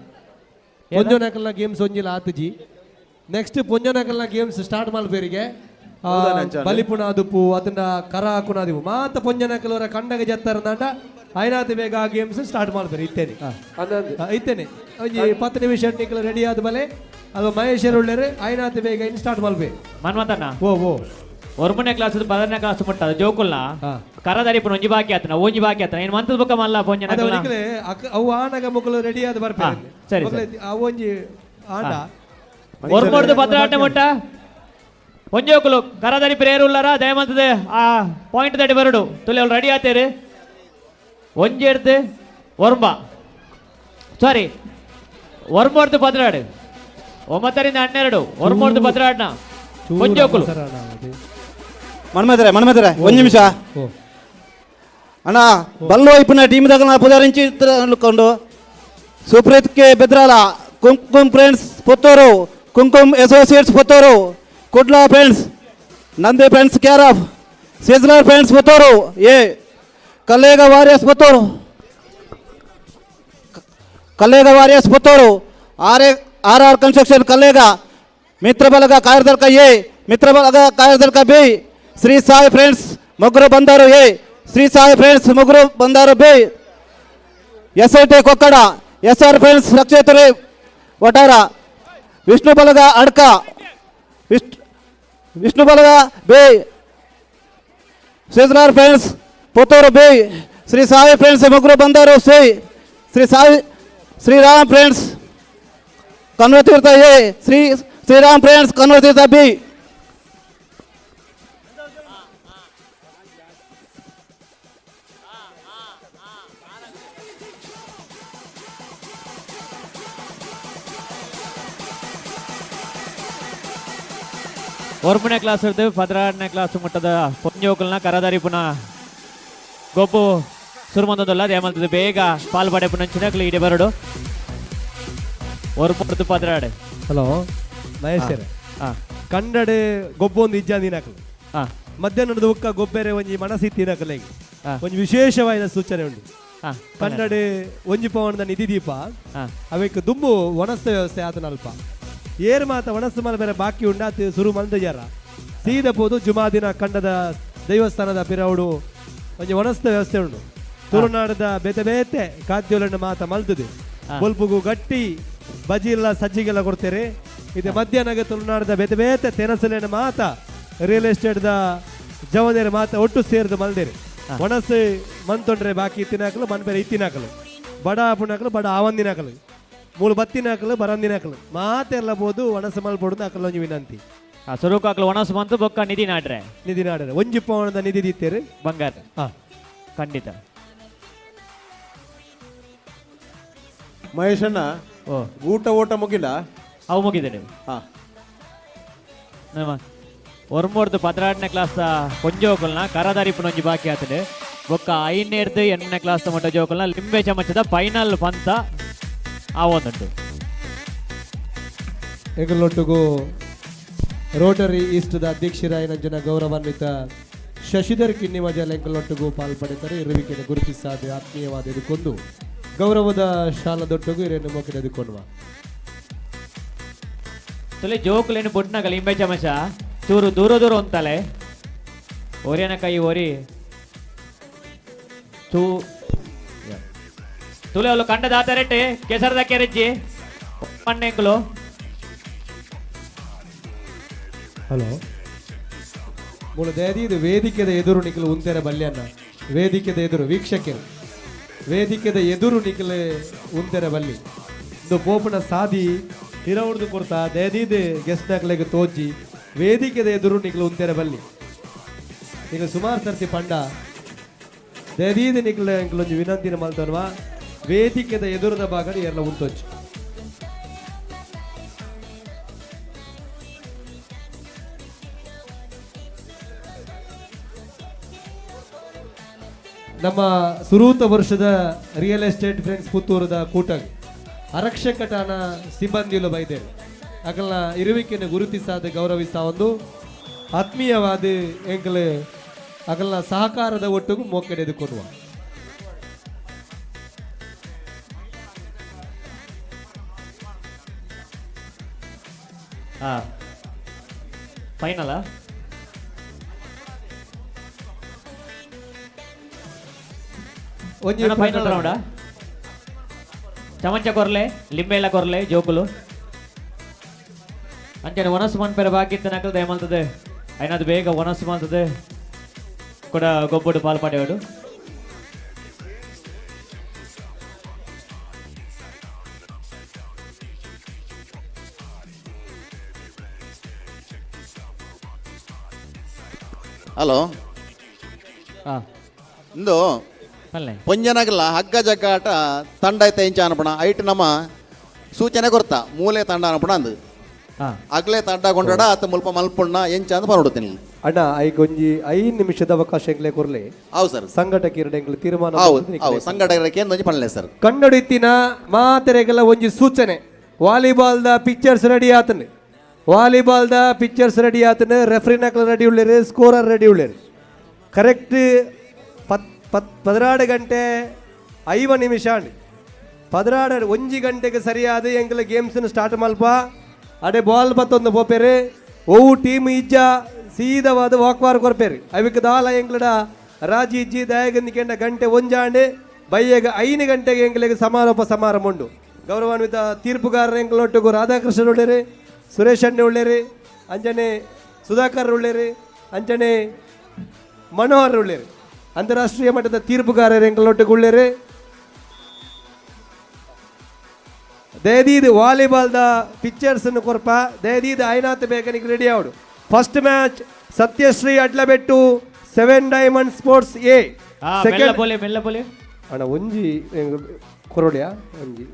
ಪೊಂಜೋನಕಲ್ನ ಗೇಮ್ಸ್ ಒಂಜಿಲ ಆತುಜಿ ನೆಕ್ಸ್ಟ್ ಪೊಂಜೋನಕಲ್ನ ಗೇಮ್ಸ್ ಸ್ಟಾರ್ಟ್ ಮಲ್ಪೇರಿಗೆ ಬಲಿಪುಣ ಅದುಪು ಅದನ್ನ ಕರ ಹಾಕುನಾದಿವು ಮಾತ ಪೊಂಜನಕಲವರ ಕಂಡಗ ಜತ್ತಾರಂದಾಂಡ ಐನಾತ ಬೇಗ ಆ ಗೇಮ್ಸ್ ಸ್ಟಾರ್ಟ್ ಮಾಡ್ಬೇರಿ ಇತ್ತೇನೆ ಇತ್ತೇನೆ ಒಂಜಿ 10 ನಿಮಿಷ ನಿಕಲ ರೆಡಿ ಆದ ಬಲೆ ಅದು ಮಹೇಶ್ವರ ಉಳ್ಳೇರು ಐನಾತ ಬೇಗ ಇನ್ನು ಸ್ಟಾರ್ಟ್ ಮಲ್ಪೆ. ಮನ್ಮತಣ್ಣ ಓ ಓ ಒರ್ಮನೇ ಕ್ಲಾಸ್ 10ನೇ ಕ್ಲಾಸ್ ಮುಟ್ಟ ಜೋಕುಲ್ನ ಕರದರಿಪುನ ಒಂಜಿ ಬಾಕಿ ಆತನ ಒಂಜಿ ಬಾಕಿ ಆತನ ಏನು ಮಂತದ ಬೊಕ್ಕ ಮಲ್ಲ ಪೊಂಜನ ನಿಕಲೆ ಅವು ಆನಗ ಮುಕುಲು ರೆಡಿ ಆದ ಬರ್ಪೆ. ಸರಿ ಅವು ಒಂಜಿ ಆಂಡ ಒರ್ಮೊಡ್ದು ಪದ್ರಾಟನೆ ಮುಟ್ಟ ಒಂಜೋಕುಲು ಕರದರಿ ಪ್ರೇರು ಉಳ್ಳಾರ ದಯಮಂತದೆ ಆ ಪಾಯಿಂಟ್ ದಡಿ ಬರಡು ತುಲೆ ಅವ್ಳು ರೆಡಿ ಆತೇರು ಒಂಜಿ ಎಡ್ದು ಒರ್ಂಬ ಸಾರಿ ಒರ್ಮೊಡ್ದು ಪದ್ರಾಡು 9 ರಿಂದ 12 ಒರ್ಮೊಡ್ದು ಪದ್ರಾಡ್ನ ಒಂಜೋಕುಲು. ಮನ್ಮದ್ರೆ ಮನ್ಮದ್ರೆ ಒಂದು ನಿಮಿಷ ಅಣ್ಣ ಬಲ್ಲು ವೈಪುನ ಟೀಮ್ ದಾಗ ಪುದಾರಿಂಚಿ ಕೊಂಡು Supreeth K Bedrala Kumkum friends Puttur Kumkum associates Puttur Kudla friends Nandi friends care of sizzler friends Puttur A Kallega warriors Puttur Kallega warriors Puttur R A R R construction Kallega Mitra Balaga Kayadalka A Mitra Balaga Kayadalka B Shri Sai friends Mugru Bandaru A Shri Sai friends Mugru Bandaru B S I T Kokkada S R friends Rakshitare Vatara Vishnu Balaga Adka Vishnu Balaga B sizzler friends Puttur B Shri Sai friends Mugru Bandaru C Shri Sai Shriram friends Kanvatirtha A Shri Shriram friends Kanvatirtha B. ಒರ್ಮನೇ class ಇರ್ತೇವೆ 16ನೇ class ಮಟ್ಟದ ಪೊಂಜೋಕಲ್ನ ಕರದಾರಿ ಪುನಃ ಗೊಬ್ಬು ಸುರುಮಂದಲ್ಲ ದೇಮಲ್ತದೆ ಬೇಗ ಪಾಲ್ ಪಡೆಪುನ ಚಿನ್ನಕ್ಲು ಇಡೆ ಬರಡು ಒರ್ಪುರ್ದು ಪದ್ರಾಡು. Hello Mahesh ಕಂಡಡೆ ಗೊಬ್ಬೊಂದು ಇಜ್ಜಾಂದಿನಕಲು ಮಧ್ಯಾಹ್ನದ ಉಕ್ಕ ಗೊಬ್ಬೆರೆ ಒಂಜಿ ಮನಸ್ಸಿ ತಿನಕಲೆ ಒಂಜಿ ವಿಶೇಷವಾದ ಸೂಚನೆ ಉಂಡು. ಕಂಡಡೆ ಒಂಜಿ ಪವನದ ನಿಧಿ ದೀಪ ಅವೆಕ್ ದುಂಬು ವನಸ್ತ ವ್ಯವಸ್ಥೆ ಆತನ ಅಲ್ಪ ಏರ್ ಮಾತ ವನಸ್ಸು ಮಲ ಬೇರೆ ಬಾಕಿ ಉಂಡ ಆತ ಸುರು ಮಂದ ಜರ ಸೀದ ಪೋದು ಜುಮಾದಿನ ಕಂಡದ ದೇವಸ್ಥಾನದ ಪಿರವುಡು ಒಂಜಿ ವನಸ್ತ ವ್ಯವಸ್ಥೆ ಉಂಡು. ತುಳುನಾಡದ ಬೇತೆ ಬೇತೆ ಖಾದ್ಯಗಳನ್ನು ಮಾತ ಮಲ್ತದೆ ಬೊಲ್ಪುಗು ಗಟ್ಟಿ ಬಜಿ ಇಲ್ಲ ಸಜ್ಜಿಗೆಲ್ಲ ಕೊಡ್ತೇವೆ. ಇದು ಮಧ್ಯಾಹ್ನಗೆ ತುಳುನಾಡದ ಬೇತೆ ಬೇತೆ ತೆನಸಲೇನ ಮಾತ ರಿಯಲ್ ಎಸ್ಟೇಟ್ದ ಜವನೇರು ಮಾತ ಒಟ್ಟು ಸೇರಿದು ಮಲ್ದೇರಿ ಒಣಸು ಮನ್ತೊಂಡ್ರೆ ಬಾಕಿ ಇತ್ತಿನಾಕಲು ಮನ್ಪೆರೆ ಇತ್ತಿನಾಕಲು ಬಡ ಪುಣಾಕಲು ಬಡ ಆವಂದಿನಾಕಲು ಮೂಲು ಬತ್ತಿನಾಕಲು ಬರಂದಿನಾಕಲು ಮಾತೆಲ್ಲ ಬೋದು ಒಣಸು ಮಲ್ಪೊಡು ಅಕಲು ಒಂಜಿ ವಿನಂತಿ. ಸುರುಕಾಕಲು ಒಣಸು ಮಂತು ಬೊಕ್ಕ ನಿಧಿ ನಾಡ್ರೆ ನಿಧಿ ನಾಡ್ರೆ ಒಂಜಿ ಪವನದ ನಿಧಿ ದಿತ್ತೇರು ಬಂಗಾರ. ಖಂಡಿತ. ಮಹೇಶಣ್ಣ, ಊಟ ಓಟ ಮುಗಿಲ್ಲ? ಅವು ಮುಗಿದ್ದೇನೆ. ನಮ್ಮ ಒರ್ಮೋರ್ದು 16ನೇ ಕ್ಲಾಸ್ ಕೊಂಜೋಕುಲ್ನ ಕರದಾರಿಪುನ ಒಂಜಿ ಬಾಕಿ ಆತದೆ. ಬೊಕ್ಕ 5ನೇರ್ದು 8ನೇ ಕ್ಲಾಸ್ ಮಟ್ಟ ಜೋಕುಲ್ನ ಲಿಂಬೆ ಚಮಚದ ಫೈನಲ್ ಪಂತ ಆವೊಂದುಂಟು. ಎಂಗಲೊಟ್ಟುಗು ರೋಟರಿ ಈಸ್ಟ್ದ ಅಧ್ಯಕ್ಷರಾಯಿನ ಗೌರವಾನ್ವಿತ ಶಶಿಧರ್ ಕಿನ್ನಿಮಜಲ್ ಎಂಕಲೊಟ್ಟುಗು ಪಾಲ್ಪಡೆತಾರೆ. ಇರುವಿಕೆಯನ್ನು ಗುರುತಿಸಾದ ಆತ್ಮೀಯವಾದ ಎದುಕೊಂಡು ಗೌರವದ ಶಾಲದೊಟ್ಟುಗು ಇರೇನು ಮೊಕ್ಕಿನ ಎದುಕೊಂಡುವ. ತುಲೆ ಜೋಕುಲೇನು ಬೊಡ್ನಾಗ ಲಿಂಬೆ ಚಮಚ ಚೂರು ದೂರ ದೂರ ಅಂತಲೆ ಒರಿಯನ ಕೈ ಒರಿ ಚೂ ತುಲೆ ಅವಳು ಕಂಡದ ಆತರೆಟ್ಟೆ ಕೆಸರದ ಕೆರೆಜ್ಜಿ ಮಣ್ಣೆಂಕುಲು. ಹಲೋ ಮೂಲ ದಯದಿ ಇದು ವೇದಿಕೆದ ಎದುರು ನಿಖಲು ಉಂತೆರ ಬಲ್ಯನ್ನ ವೇದಿಕೆದ ಎದುರು ವೀಕ್ಷಕರು ವೇದಿಕೆದ ಎದುರು ನಿಖಲೆ ಉಂತೆರ ಬಲ್ಲಿ ಇದು ಪೋಪನ ಸಾದಿ ಹಿರವುಡ್ದು ಕೊರ್ತಾ ದಯದೀದ್ ಗೆಸ್ಟ್ ನಕ್ಲೆಗ್ ತೋಜಿ ವೇದಿಕೆದ ಎದುರು ನಿಖಲು ಉಂತೆರ ಬಲ್ಲಿ ನಿಖಲು ಸುಮಾರು ಸರ್ತಿ ಪಂಡ ದಯದೀದ್ ನಿಖಲು ಎಂಕಲೊಂಜಿ ವಿನಂತಿನ ಮಲ್ತನ್ವಾ ವೇದಿಕೆದ ಎದುರದ ಭಾಗದ ಎಲ್ಲ ಉಂತೊಚ್ಚು. ನಮ್ಮ ಸುರೂತ ವರ್ಷದ real estate friends ಪುತ್ತೂರದ ಕೂಟ ಆರಕ್ಷಕಟಾನ ಸಿಬ್ಬಂದಿಲು ಬೈದೇವೆ ಅಗಲ್ನ ಇರುವಿಕೆಯನ್ನು ಗುರುತಿಸಾದ ಗೌರವಿಸ ಒಂದು ಆತ್ಮೀಯವಾದ ಎಂಕಲೆ ಅಗಲ್ನ ಸಹಕಾರದ ಒಟ್ಟಿಗೂ ಮೋಕೆಡೆದುಕೊಡುವ. ಫೈನಲ್ ಒಂಜಿ ಫೈನಲ್ ರೌಂಡಾ? ಚಮಚ ಕೊರ್ಲೆ ಲಿಂಬೆಲ್ಲ ಕೊರ್ಲೆ ಜೋಕುಲು ಅಂಚನೆ ಒನಸು ಮನ್ಪೆರೆ ಬಾಕಿ ಇತ್ತು ದಯಮಲ್ತದೆ ಐನಾದ್ ಬೇಗ ಒನಸು ಮಲ್ತದೆ ಕೂಡ ಗೊಬ್ಬಡು ಪಾಲ್ ಪಡೆಯೋಡು. ಹಲೋ ಇಂದು ಪೊಂಜನಗಲ ಹಗ್ಗ ಜಗ್ಗಾಟ ತಂಡ ಐತೆ ಇಂಚ ಅನ್ಪಣ ಐಟ್ ನಮ್ಮ ಸೂಚನೆ ಕೊರ್ತ ಮೂಲೆ ತಂಡ ಅನ್ಪಣ ಅಂದು ಅಗ್ಲೆ ತಂಡ ಕೊಂಡಾಡ ಆತ ಮುಲ್ಪ ಮಲ್ಪುಣ್ಣ ಎಂಚ ಅಂತ ಪರಡುತ್ತೀನಿ. ಅಣ್ಣ ಐಕೊಂಜಿ 5 ನಿಮಿಷದ ಅವಕಾಶ ಎಂಕ್ಲೆ ಕೊರ್ಲೆ. ಹೌದು ಸರ್. ಸಂಘಟಕರು ಎಂಕ್ಲೆ ತೀರ್ಮಾನ ಹೌದು ಹೌದು ಸಂಘಟಕರಿಗೆ ಒಂಜಿ ಪನ್ಲೆ ಸರ್. ಕನ್ನಡಿತ್ತಿನ ಮಾತೆರೆಗೆಲ್ಲ ಒಂಜಿ ಸೂಚನೆ ವಾಲಿಬಾಲ್ದ ಪಿಕ್ಚರ್ಸ್ ರೆಡಿ ಆತನೆ ವಾಲಿಬಾಲ್ದ ಪಿಕ್ಚರ್ಸ್ ರೆಡಿ ಆತನೆ ರೆಫ್ರಿನಕ್ಲ ರೆಡಿ ಉಳ್ಳೇರು ಸ್ಕೋರರ್ ರೆಡಿ ಉಳ್ಳೇರು ಕರೆಕ್ಟ್ 16 ಗಂಟೆ 50 ನಿಮಿಷ 16 1 ಗಂಟೆಗೆ ಸರಿಯಾದ ಎಂಕಲ ಗೇಮ್ಸ್ ಸ್ಟಾರ್ಟ್ ಮಲ್ಪ ಅಡೆ ಬಾಲ್ ಬತ್ತೊಂದು ಪೋಪೇರು ಒವು ಟೀಮ್ ಇಜ್ಜ ಸೀದವಾದ ವಾಕ್ವಾರ್ ಕೊರ್ಪೇರು ಅವಿಕ್ ದಾಲ ಎಂಕ್ಲಡ ರಾಜಿ ಇಜ್ಜಿ ದಯಗಂದಿಕೆಂಡ ಗಂಟೆ ಒಂಜಾಂಡೆ ಬಯ್ಯಗ 5 ಗಂಟೆಗೆ ಎಂಕ್ಲೆಗೆ ಸಮಾರೋಪ ಸಮಾರಂಭ ಉಂಡು. ಗೌರವಾನ್ವಿತ ತೀರ್ಪುಗಾರರ ಎಂಕ್ಲೊಟ್ಟಿಗೂ ರಾಧಾಕೃಷ್ಣನ್ ಉಳ್ಳೇರು ಸುರೇಶ್ ಅಣ್ಣೆ ಉಳ್ಳೇರು ಅಂಜನೆ ಸುಧಾಕರ್ ಉಳ್ಳೇರು ಅಂಜನೆ ಮನೋಹರ್ ಉಳ್ಳೇರು ಅಂತಾರಾಷ್ಟ್ರೀಯ ಮಟ್ಟದ ತೀರ್ಪುಗಾರರು ಎಂಕ್ಲೊಟ್ಟಿಗೆ ಉಳ್ಳೇರು. ದಯದೀದ್ ವಾಲಿಬಾಲ್ದ ಪಿಕ್ಚರ್ಸ್ ಕೊರ್ಪ ದಯದೀದ್ ಐನಾತ್ ಬೇಕನಿಗೆ ರೆಡಿ ಆವಡು. First match Satyashree Adlabettu 7 diamond sports A. Second ಮೆಲ್ಲ ಬೋಲೆ ಅಣ್ಣ ಒಂಜಿ ಕೊರೊಡಿಯಾ ಒಂಜಿ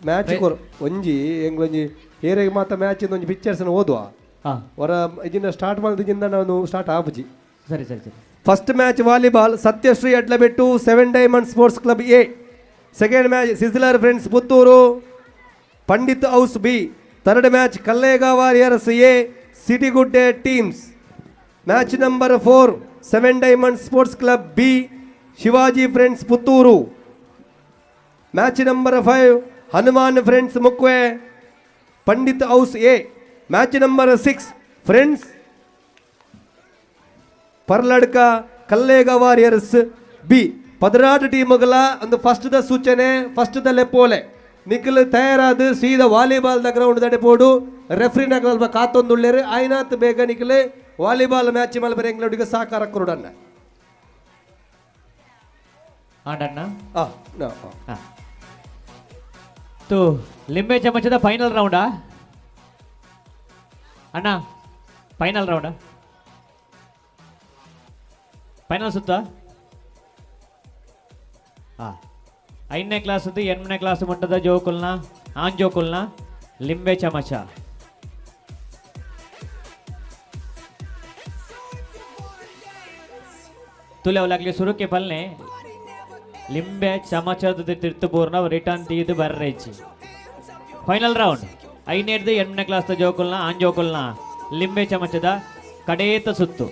ಮ್ಯಾಚ್ ಕೊರ್ ಒಂಜಿ ಎಂಗ್ಲೊಂಜಿ ಏರೆಗ್ ಮಾತ ಮ್ಯಾಚ್ ಒಂಜಿ ಪಿಕ್ಚರ್ಸ್ ಓದುವ ಹೊರ ಇಜಿಂದ ಸ್ಟಾರ್ಟ್ ಮಾಡಿದ ನಾನು ಸ್ಟಾರ್ಟ್ ಆಪುಜಿ. ಸರಿ ಸರಿ ಸರಿ. First match volleyball Satyashree Adlabettu 7 diamond sports club A. Second match sizzler friends Puttur Pandit house B. Third match Kallega warriors A Sidigudde teams. Match number 4 seven diamond sports club B Shivaji friends Puttur. Match number 5 Hanuman friends Mukve Pandit house A. Match number 6 friends Parladka Kallega warriors B. 16 ಟೀಮುಗಳ ಒಂದು first the ಸೂಚನೆ, first the ಲೆಪ್ಪೋಲೆ. Nikhil ತಯಾರಾದ ಸೀದಾ volleyball the ground ದಡೆ ಪೋಡು. ರೆಫ್ರಿನಾಗ ಅಲ್ಪ ಕಾತೊಂದುಳ್ಳೇರು ಆಯ್ನಾತ್ ಬೇಗ Nikhil volleyball match ಮಲ್ಬರೆ ಎಂಗ್ಲೋಡಿಗೆ ಸಹಕಾರ ಕೊರಡನ್ನ. ಆಂಡಣ್ಣ ತು ಲಿಂಬೆ ಚಮಚದ final ರೌಂಡಾ ಅಣ್ಣ? ಫೈನಲ್ ರೌಂಡಾ? ಫೈನಲ್ ಸುತ್ತ 5ನೇ ಕ್ಲಾಸ್ 8ನೇ ಕ್ಲಾಸ್ ಮುಟ್ಟದ ಜೋಕುಲ್ನ ಆನ್ ಜೋಕುಲ್ನ ಲಿಂಬೆ ಚಮಚ. ತುಲೆ ಸುರುಕೆ ಪಲ್ನೆ ಲಿಂಬೆ ಚಮಚದ ತಿರ್ತು ಪೂರ್ಣ ರಿಟರ್ನ್ ತೀದು ಬರ್ರೇಚಿ. ಫೈನಲ್ ರೌಂಡ್ 5ನೇದು 8ನೇ ಕ್ಲಾಸ್ ಜೋಕುಲ್ನ ಆನ್ ಜೋಕುಲ್ನ ಲಿಂಬೆ ಚಮಚದ ಕಡೇತ ಸುತ್ತು.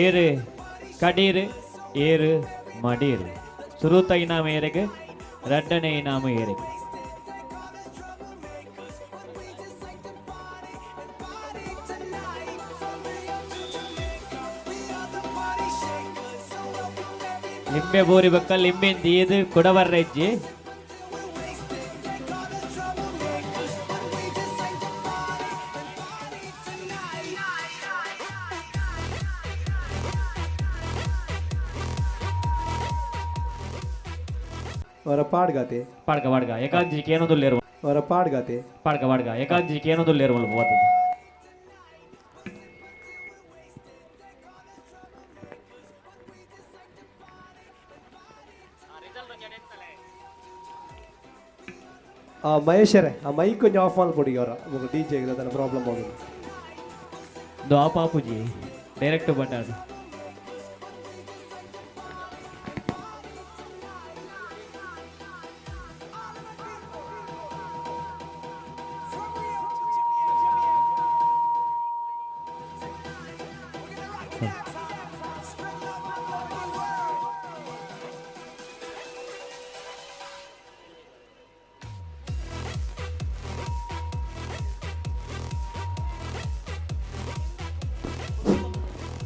ಏರು ಕಡೀರು ಏರು ಮಡೀರು. ಸುರುತ ಇನಾಮ ಏರೆಗೆ, ರಡ್ಡನೆ ಇನಾಮ ಏರೆಗೆ. ಲಿಂಬೆ ಬೋರಿ ಬಕ್ಕ ಲಿಂಬೆ ದೀದು ಕೊಡವರ್ರೆಜ್ಜಿ. ವರ ಪಾಡ್ಗಾತೆ ಪಾಡ್ಗ ಪಾಡ್ಗ ಏಕಾಂಜಿಗೆ ಏನೊಂದುಲ್ಲೇರು. ವರ ಪಾಡ್ಗಾತೆ ಪಾಡ್ಗ ಪಾಡ್ಗ ಏಕಾಂಜಿಗೆ ಏನೊಂದುಲ್ಲೇರು ಮುಲ್ಪ ಹೋತದ. ಆ ಮಹೇಶರೇ, ಆ ಮೈಕ್ ಕೊಂಚ ಆಫ್ ಮಲ್ಪೊಡಿ ಅವರ ಡಿ ಜೆ ಅದನ್ನ ಪ್ರಾಬ್ಲಮ್ ಆಗುದು. ಆಫ್ ಆಪುಜಿ ಡೈರೆಕ್ಟ್ ಬಟ್ಟಾದು.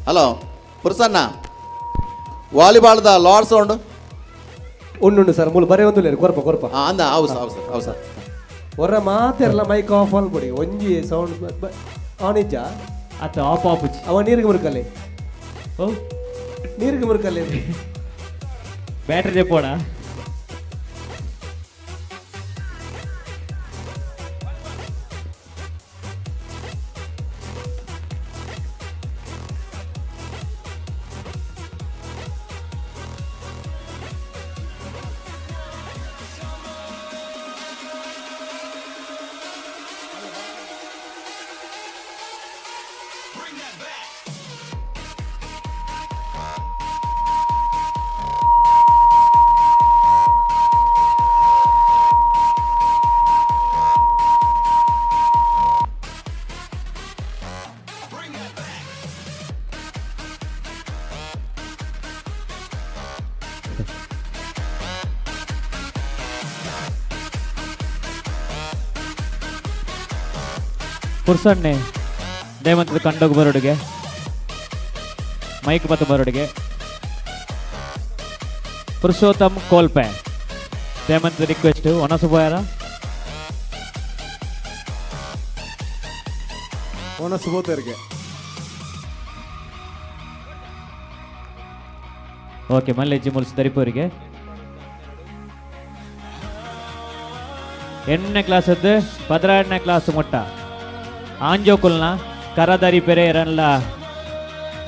ಹಲೋ ಪುರುಸಣ್ಣ, ವಾಲಿಬಾಲ್ದ ಲಾರ್ಡ್ ಸೌಂಡ್ ಉಂಡು ಸರ್, ಮೂಲು ಬರೇ ಒಂದು ಕೊರ್ಪ ಕೊರ್ಪ. ಅಂದ ಹೌದು ಸರ್, ಹೌದು ಸರ್, ಹೌದು ಸರ್. ಹೊರ ಮಾತೆಲ್ಲ ಮೈಕ್ ಆಫ್ ಅಲ್ಪೊಡಿ ಒಂಜಿ ಸೌಂಡ್ ಆನ್ ಇಜ್ಜ ಅತ್ತ ಆಫ್ ಆಪುಜಿ. ಅವ ನೀರಿಗೆ ಮುರುಕಲೆ. ಓ ನೀರಿಗೆ ಮುರುಕಲೆ ಬ್ಯಾಟ್ರಿ ದೆಪ್ಪೋಣ. ಪುರ್ಸಣ್ಣೆ ದಯಮಂತದ ಕಂಡೋಗ ಬರೋಡಿಗೆ ಮೈಕ್ ಬತ್ತ ಬರೋಡಿಗೆ ಪುರುಷೋತ್ತಮ್ ಕೋಲ್ಪೆ ದಯಮಂತದ ರಿಕ್ವೆಸ್ಟ್ ಒಣಸು ಬೋಯಾರ. ಒಣಸು ಬೋತೇರಿಗೆ. ಓಕೆ ಮಲ್ಲೆಜ್ಜಿ ಮುಲ್ಸ್ ದರಿಪೂರಿಗೆ 8ನೇ ಕ್ಲಾಸದ್ದು 12ನೇ ಕ್ಲಾಸ್ ಮುಟ್ಟ ಆಂಜೋಕುಲ್ನ ಕರದರಿ ಪೆರೇರನ್ಲ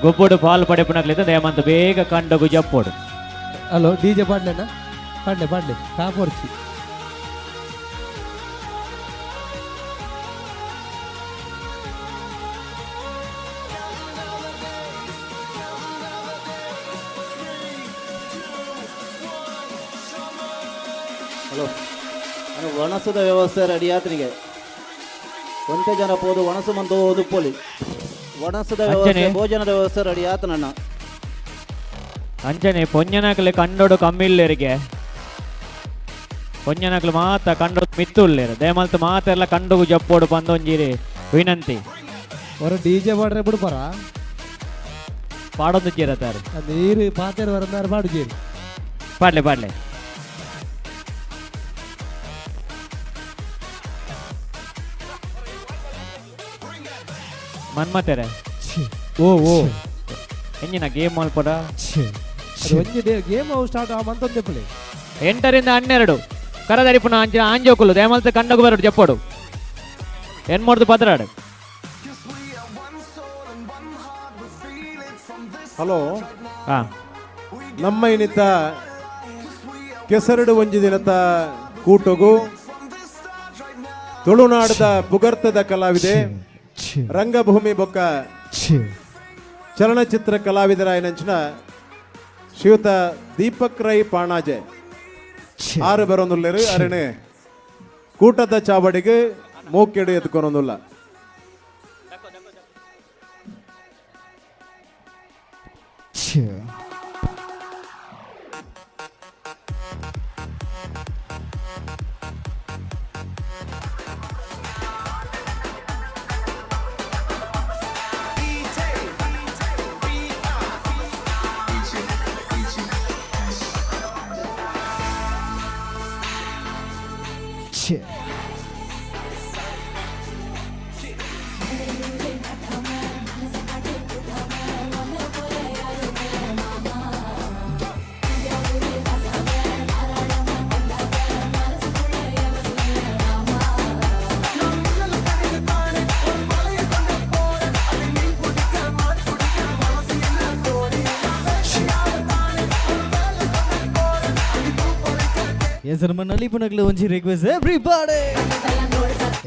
ಗೊಬ್ಬಡು ಪಾಲ್ ಪಡೆಪುನಕ್ಲಿದ್ದ ದಯಮಂತ ಬೇಗ ಕಂಡಗು ಜಪ್ಪೋಡು. ಹಲೋ ಡಿ ಜೆ ಪಾಡ್ಲೆಣ್ಣ, ಪಾಡ್ಲೆ ಪಾಡ್ಲೆ ಕಾಪೊರ್ಚಿ. ಹಲೋ, ಒಣಸುದ ವ್ಯವಸ್ಥೆ ರೆಡಿ ಆತನಿಗೆ. ಒಂತೆ ಜನ ಪೋದು ಒಣಸು ಮಂತು ಓದುಪ್ಪೊಲಿ ಒಣಸದ ವ್ಯವಸ್ಥೆ ಭೋಜನದ ವ್ಯವಸ್ಥೆ ರೆಡಿ ಆತನಣ್ಣ. ಅಂಚನೆ ಪೊಂಜನಕಲೆ ಕಂಡೋಡು ಕಮ್ಮಿಲ್ಲೇರಿಗೆ ಪೊಂಜನಕಲು ಮಾತ ಕಂಡೋಡು ಮಿತ್ತು ಉಲ್ಲೇರು ದಯಮಲ್ತು ಮಾತೆಲ್ಲ ಕಂಡುಗು ಜಪ್ಪೋಡು ಪಂದೊಂಜಿರಿ ವಿನಂತಿ. ಹೊರ ಡಿ ಜೆ ಮಾಡ್ರೆ ಬಿಡ್ಪಾರ. ಪಾಡೊಂದು ಜೀರತಾರೆ. ನೀರು ಪಾತೆರ್ ವರಂದಾರು ಪಾಡು ಜೀರಿ. ಪಾಡ್ಲೆ ಪಾಡ್ಲೆ. ಮನ್ಮತೆರೆ ಓ ಓ ಎಂಜಿನ ಗೇಮ್ ಮಲ್ಪಡ. ಅದು ಒಂಜಿ ಗೇಮ್ ಅವು ಸ್ಟಾರ್ಟ್ ಆ ಮಂತೊಂದೆ ಪುಲೆ. 8 ರಿಂದ 12 ಕರದರಿಪುನ ಅಂಚಿನ ಆಂಜೋಕುಲು ದಯಮಲ್ತು ಕಂಡಗು ಬರಡು ಜಪ್ಪೋಡು ಎನ್ಮೂರ್ದು ಪದರಾಡು. ಹಲೋ. ಹಾ. ನಮ್ಮ ಇನ್ನಿತ ಕೆಸರಡು ಒಂಜಿ ದಿನದ ಕೂಟಗು ತುಳುನಾಡದ ಪುಗರ್ತದ ಕಲಾವಿದೆ ರಂಗಭೂಮಿ ಬೊಕ್ಕ ಚಲನಚಿತ್ರ ಕಲಾವಿದರಾಯನಂಚಿನ ಶ್ರೀಯುತ ದೀಪಕ್ ರೈ ಪಾಣಾಜೆ ಆರು ಬರೋನುಲ್ಲೇರು ಅರಣೆ ಕೂಟದ ಚಾವಡಿಗೆ ಮೂಕೆಡು ಎತ್ಕೊನೊಂದುಲ್ಲ. ಎಸ್ ನಮ್ಮ ನಲಿಪುನಗ್ಲು ಒಂಜಿ ರಿಕ್ವೆಸ್ಟ್ ಎವ್ರಿಬಾಡಿ.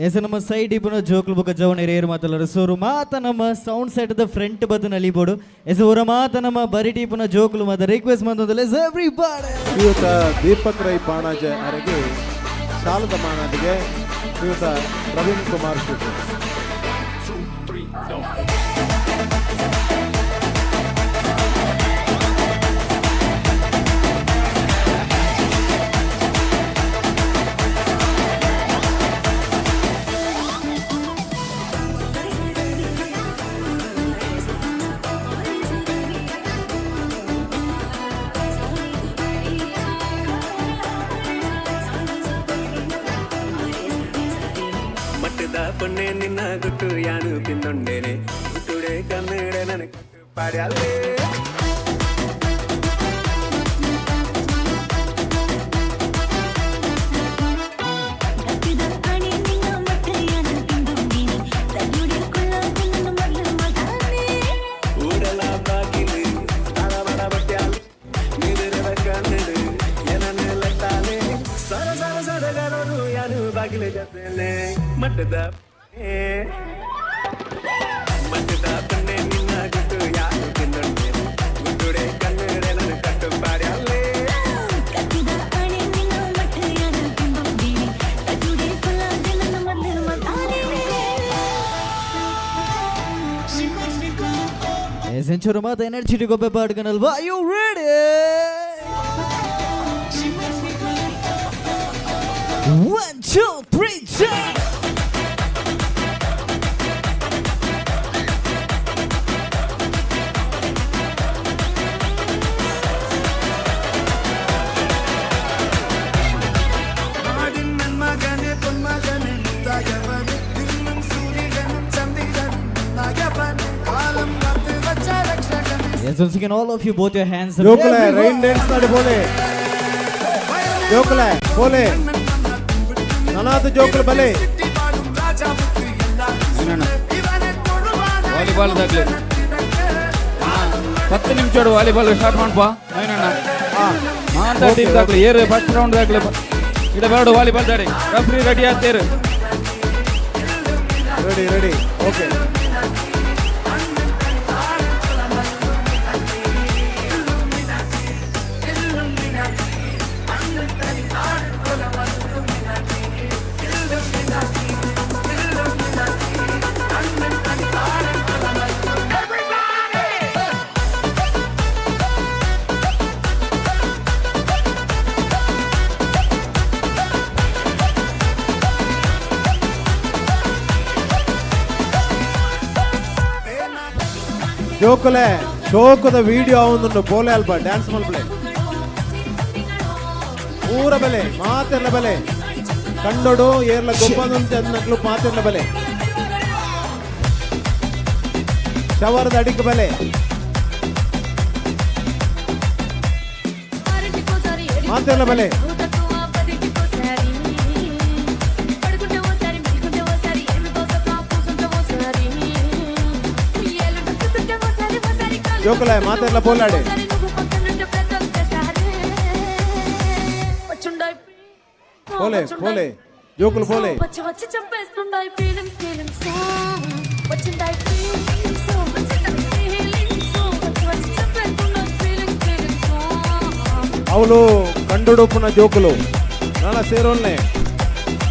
ಎಸ್ ನಮ್ಮ ಸೈಡ್ ಇಪ್ಪುನ ಜೋಕ್ಲು ಬೊಕ ಜವನ ಏರು ಮಾತಲ್ಲರು ಸೋರು ಮಾತ ನಮ್ಮ ಸೌಂಡ್ ಸೆಟ್ the front ಬದ್ದು ನಲಿಬೋಡು. ಎಸ್ ಊರ ಮಾತ ನಮ್ಮ ಬರಿಟಿ ಇಪ್ಪುನ ಜೋಕ್ಲು ಮಾತ ರಿಕ್ವೆಸ್ಟ್ ಮಂತೊಂದುಲ್ಲ. S everybody. ಶ್ರೀಯುತ ದೀಪಕ್ ರೈ ಪಾಣಾಜೆ ಅರೆಗೆ ಶಾಲದ ಮಾನಾದಿಗೆ ಶ್ರೀಯುತ ಪ್ರವೀಣ್ ಕುಮಾರ್ ಶೆಟ್ಟಿ. ಪೊನ್ನೆ ನಿನ್ನ ಗುಟ್ಟು ಯಾನು ತಿಂದೊಂಡೇನೆ ಗುಟ್ಟುಡೆ ಕನ್ನಡ ನನ್ನ ಪಾಡ್ಯಾಲೇ. ಊರೆಲ್ಲ ಬಾಗಿಲು ತಾಳ ಬಡ ಬಟ್ಯಾಲೆ ನಿದಿರದ ಕನ್ನಡ ಏನನ್ನೆಲ್ಲ ಸರ ಸರ ಸದಗರನು ಯಾನು ಬಾಗಿಲು ಜೊತೆಲೆ ಮಟ್ಟದ ಮಟ್ಟದ ಪನ್ನೆ ನಿನ್ನ ಗುಟ್ಟು ಯಾರು ತಿಂದೊಂಡೇನೆ ಗುಟ್ಟುಡೆ ಕನ್ನಡ ನನ್ನ ಕಟ್ಟು ಪಾಡ್ಯಾಲೇ. ಎಸ್ ಎಂಚೂರು ಮಾತ energetic ಗೊಬ್ಬೆ ಪಾಡ್ಕನಲ್ವಾ? Are you ready? 1 2 3 jump! Yes, once again, all of you, both your hands up. ಜೋಕುಲೆ rain dance ನಾಡಿ ಬೋಲೆ ಜೋಕುಲೆ ಬೋಲೆ ನನಾದ ಜೋಕುಲೆ ಬಲೆ. ವಾಲಿಬಾಲ್ ದಾಗ್ಲಿ 10 ನಿಮಿಷ ವಾಲಿಬಾಲ್ ಸ್ಟಾರ್ಟ್ ಮಾಡ್ಪ ನವೀನಣ್ಣ. ಮಾತಾ ಟೀಮ್ ದಾಗ್ಲಿ ಏರು ಫಸ್ಟ್ ರೌಂಡ್ ದಾಗ್ಲಿ ಇಡ ಬೇಡ ವಾಲಿಬಾಲ್ ದಾಡಿ ರೆಫ್ರಿ ರೆಡಿ ಆಗ್ತೇರು. Ready ready okay. ಜೋಕುಲೆ ಶೋಕದ ವಿಡಿಯೋ ಅವನನ್ನು ಪೋಲೆ ಅಲ್ಪ ಡ್ಯಾನ್ಸ್ ಮಲ್ಪಲೆ ಊರ ಬೆಲೆ ಮಾತೆಲ್ಲ ಬೆಲೆ ಕಂಡೋಡು ಏರ್ಲ ಗೊಬ್ಬದಂತೆ ಅದನ್ನಕ್ಲು ಮಾತೆಲ್ಲ ಬೆಲೆ ಶವರದ ಅಡಿಕ ಬೆಲೆ ಮಾತೆಲ್ಲ ಬೆಲೆ. ಜೋಕುಲೆ ಮಾತೆಲ್ಲ ಪೋಲಾಡಿ. ಪೋಲೆ ಪೋಲೆ ಜೋಕುಲು ಪೋಲೆ. వచ్చి వచ్చి చంపేస్తుండాయి ఫీలింగ్స్ ఫీలింగ్స్ వచ్చిండాయి ఫీలింగ్స్ ఫీలింగ్స్ వచ్చి వచ్చి చంపేస్తుండాయి ఫీలింగ్స్ ఫీలింగ్స్. ಅವಳು ಕಂಡುಡುಪುನ ಜೋಕುಲು ನಾನ ಸೇರೋಲ್ನೆ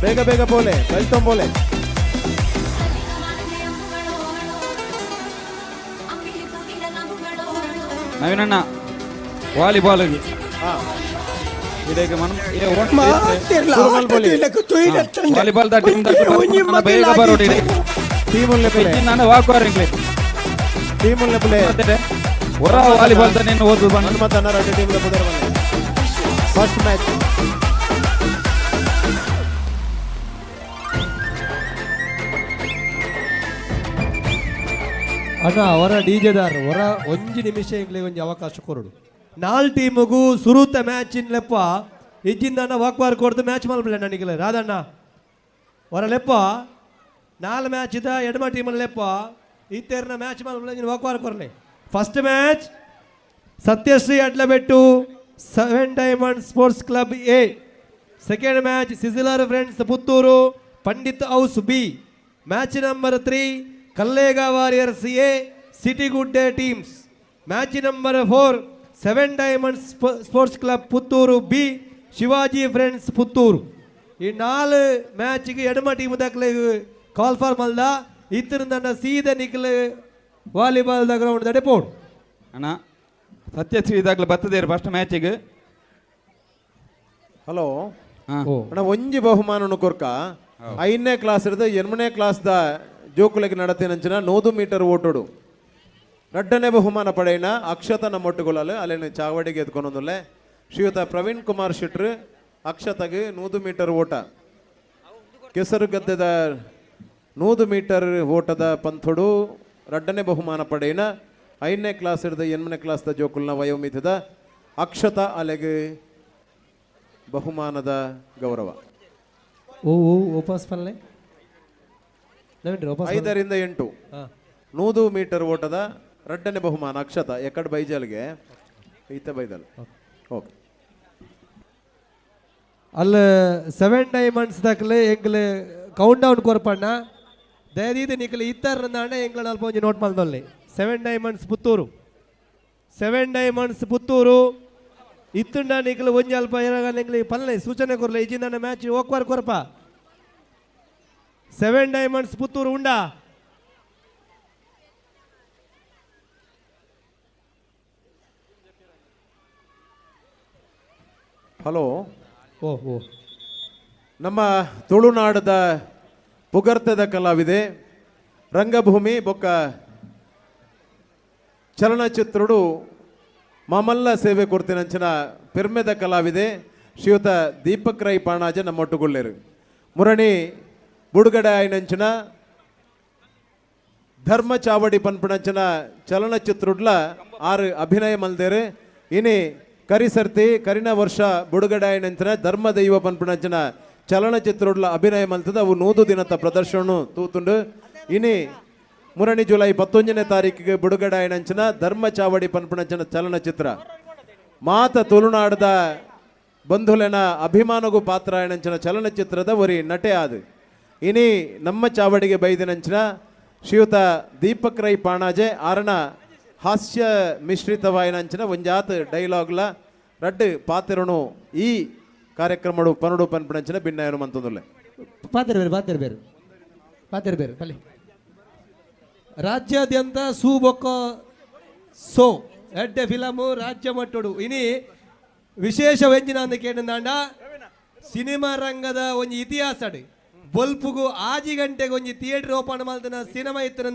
ಬೇಗ ಬೇಗ ಪೋಲೆ ಬಲ್ತೊಂಬೋಲೆ. ನವೀನಣ್ಣ ವಾಲಿಬಾಲ್ ಇದಕ್ಕೆ ಮನ ವಾಲಿಬಾಲ್ the team ಬೇಗ ಬರೋಡಿ. ಟೀಮ್ ನಾನು ವಾಕುವಾರ ಟೀಮ್ ಹೊರ ವಾಲಿಬಾಲ್ the ನಿನ್ನ ಓದು ಬಂದು ಹನುಮಂತ ಅಣ್ಣ ಟೀಮ್ ಫಸ್ಟ್ ಮ್ಯಾಚ್. ಅಣ್ಣ ಅವರ ಡಿಜೆದಾರ್ ಹೊರ ಒಂಜಿ ನಿಮಿಷ ಇಂಗ್ಲಿ ಒಂಜಿ ಅವಕಾಶ ಕೊರಡು. ನಾಲ್ ಟೀಮುಗು ಸುರೂತ ಮ್ಯಾಚ್ ಇನ್ ಲೆಪ್ಪ ಇಜ್ಜಿಂದ ಅಣ್ಣ ವಾಕ್ವಾರ್ ಕೊಡ್ದು ಮ್ಯಾಚ್ ಮಲ್ಪಲೆ ನನಗೆ ರಾಧಣ್ಣ ಹೊರ ಲೆಪ್ಪ ನಾಲ್ ಮ್ಯಾಚ್ ಇದ ಎಡಮ ಟೀಮಲ್ಲಿ ಲೆಪ್ಪ ಇತ್ತೇರ್ನ ಮ್ಯಾಚ್ ಮಲ್ಪಲೆ ನೀನು ವಾಕ್ವಾರ್ ಕೊರಲೆ. First match Satyashree Adlabettu seven diamond sports club A. Second match sizzler friends Puttur Pandit house B. Match number 3 Kallega warriors A city Gudde teams. Match number 4 seven diamonds sports club Puttur B Shivaji friends Puttur. ಈ ನಾಲ್ ಮ್ಯಾಚ್ಗೆ ಎಡಮ team ದಾಖಲೆ call for ಮಲ್ದ ಇತ್ತಿರಂದ ಸೀದ Nikhil volleyball the ground ದಡೆ ಪೋಡು. ಅಣ್ಣ ಸತ್ಯಶ್ರೀ ಇದಾಗಲೇ ಬರ್ತದೆ first ಮ್ಯಾಚಿಗೆ. Hello ಅಣ್ಣ ಒಂಜಿ ಬಹುಮಾನನು ಕೊರ್ಕ 5ನೇ class ಹಿಡಿದು 8ನೇ ಕ್ಲಾಸ್ the ಜೋಕುಲೆಗೆ ನಡತೇನಂಚಿನ 100 ಮೀಟರ್ ಓಟೋಡು ರಡ್ಡನೇ ಬಹುಮಾನ ಪಡೆಯಿನ ಅಕ್ಷತ ನಮ್ಮೊಟ್ಟುಗೊಳ್ಳಲು ಅಲ್ಲೇನು ಚಾವಡಿಗೆ ಎತ್ಕೊಂಡೊಂದುಲ್ಲೆ ಶ್ರೀಯುತ ಪ್ರವೀಣ್ ಕುಮಾರ್ ಶೆಟ್ರು ಅಕ್ಷತಗೆ 100 ಮೀಟರ್ ಓಟ ಕೆಸರುಗದ್ದೆದ 100 ಮೀಟರ್ ಓಟದ ಪಂಥೊಡು ರಡ್ಡನೇ ಬಹುಮಾನ ಪಡೆಯಿನ 5ನೇ ಕ್ಲಾಸ್ ಹಿಡಿದು 8ನೇ ಕ್ಲಾಸ್ the ಜೋಕುಲ್ನ ವಯೋಮಿತದ ಅಕ್ಷತ ಅಲೆಗೆ ಬಹುಮಾನದ ಗೌರವ. ಓ ಓ ವಾಪಸ್ ಪಲ್ಲೆ 5 ರಿಂದ 8 100 ಮೀಟರ್ ಓಟದ ರಡ್ಡನೇ ಬಹುಮಾನ ಅಕ್ಷತ ಎಕಡ್ ಬೈಜಲ್ಗೆ ಈತ ಬೈದಲ್. ಓಕೆ ಅಲ್ಲ ಸೆವೆನ್ ಡೈಮಂಡ್ಸ್ ದಾಖಲೆ ಎಂಗ್ಲೆ ಕೌಂಟ್ ಡೌನ್ ಕೊರ್ಪಣ್ಣ ದಯದೀದ ನಿಕಲೆ ಇತ್ತಾರ ಎಂಗ್ಲ ಅಲ್ಪ ಒಂಜಿ ನೋಟ್ ಮಲ್ದೊಲ್ಲೆ. Seven diamonds Puttur seven diamonds Puttur ಇತ್ತುಂಡ ನಿಕಲೆ ಒಂಜಿ ಅಲ್ಪ ಎಂಗ್ಲೆ ಪಲ್ಲೆ ಸೂಚನೆ ಕೊರ್ಲೆ ಇಜಿಂದ ಮ್ಯಾಚ್ ಓಕ್ವಾರ್ ಕೊರ್ಪ. ಸೆವೆನ್ ಡೈಮಂಡ್ಸ್ ಪುತ್ತೂರು ಉಂಡಾ? ಹಲೋ ಓ ಓ ನಮ್ಮ ತುಳುನಾಡದ ಪುಗರ್ತದ ಕಲಾವಿದೆ ರಂಗಭೂಮಿ ಬೊಕ್ಕ ಚಲನಚಿತ್ರುಡು ಮಾಮಲ್ಲ ಸೇವೆ ಕೊಡ್ತಿನಂಚಿನ ಪೆರ್ಮೆದ ಕಲಾವಿದೆ ಶ್ರೀಯುತ ದೀಪಕ್ ರೈ ಪಾಣಾಜ ನಮ್ಮೊಟ್ಟುಗುಳ್ಳೇರು. ಮುರಣಿ ಬುಡುಗಡೆ ಆಯ್ನಂಚಿನ ಧರ್ಮ ಚಾವಡಿ ಪನ್ಪಣಂಚಿನ ಚಲನಚಿತ್ರುಡ್ಲ ಆರು ಅಭಿನಯ ಮಲ್ದೇರು. ಇನಿ ಕರಿಸರ್ತಿ ಕರಿನ ವರ್ಷ ಬುಡುಗಡೆ ಆಯ್ನಂಚಿನ ಧರ್ಮ ದೈವ ಪನ್ಪಣಂಚಿನ ಚಲನಚಿತ್ರುಡ್ಲ ಅಭಿನಯ ಮಲ್ತದ ಅವು 100 ದಿನದ ಪ್ರದರ್ಶನ ತೂತುಂಡು. ಇನಿ ಮುರಣಿ ಜುಲೈ 19ನೇ ತಾರೀಕಿಗೆ ಬಿಡುಗಡೆ ಆಯ್ನಂಚಿನ ಧರ್ಮ ಚಾವಡಿ ಪನ್ಪಣಂಚಿನ ಚಲನಚಿತ್ರ ಮಾತ ತುಳುನಾಡದ ಬಂಧುಲೆನ ಅಭಿಮಾನಗೂ ಪಾತ್ರ ಆಯ್ನಂಚಿನ ಚಲನಚಿತ್ರದ ಒರಿ ನಟೆ ಆದು. ಇನಿ ನಮ್ಮ ಚಾವಡಿಗೆ ಬೈದಿನಂಚಿನ ಶ್ರೀಯುತ ದೀಪಕ್ ರೈ ಪಾಣಾಜೆ ಆರಣ ಹಾಸ್ಯ ಮಿಶ್ರಿತವಾಯಿನಂಚಿನ ಒಂಜಾತ್ ಡೈಲಾಗ್ಲ ರಡ್ಡು ಪಾತ್ರನು ಈ ಕಾರ್ಯಕ್ರಮಡು ಪನಡು ಪನ್ಪಣಂಚಿನ ಭಿನ್ನಯನು ಮಂತೊಂದುಲ್ಲೆ. ಪಾತ್ರ ಬೇರೆ ಪಾತ್ರ ಬೇರೆ ಪಾತ್ರ ಬೇರೆ ಪಲ್ಲಿ ರಾಜ್ಯಾದ್ಯಂತ ಸೂಬೊಕ್ಕ ಸೋ ಎಡ್ಡೆ ಫಿಲಮು ರಾಜ್ಯ ಮಟ್ಟೋಡು. ಇನಿ ವಿಶೇಷ ವ್ಯಂಜನ ಅಂದ ಕೇಂದ್ರ ಸಿನಿಮಾ ರಂಗದ ಒಂಜಿ ಇತಿಹಾಸ ಬೊಲ್ಪುಗು 6 ಗಂಟೆಗೆ ಒಂಜಿ ಥಿಯೇಟರ್ ಓಪನ್ ಮಾಡ್ತಾನ ಸಿನಿಮಾ ಇತ್ತು.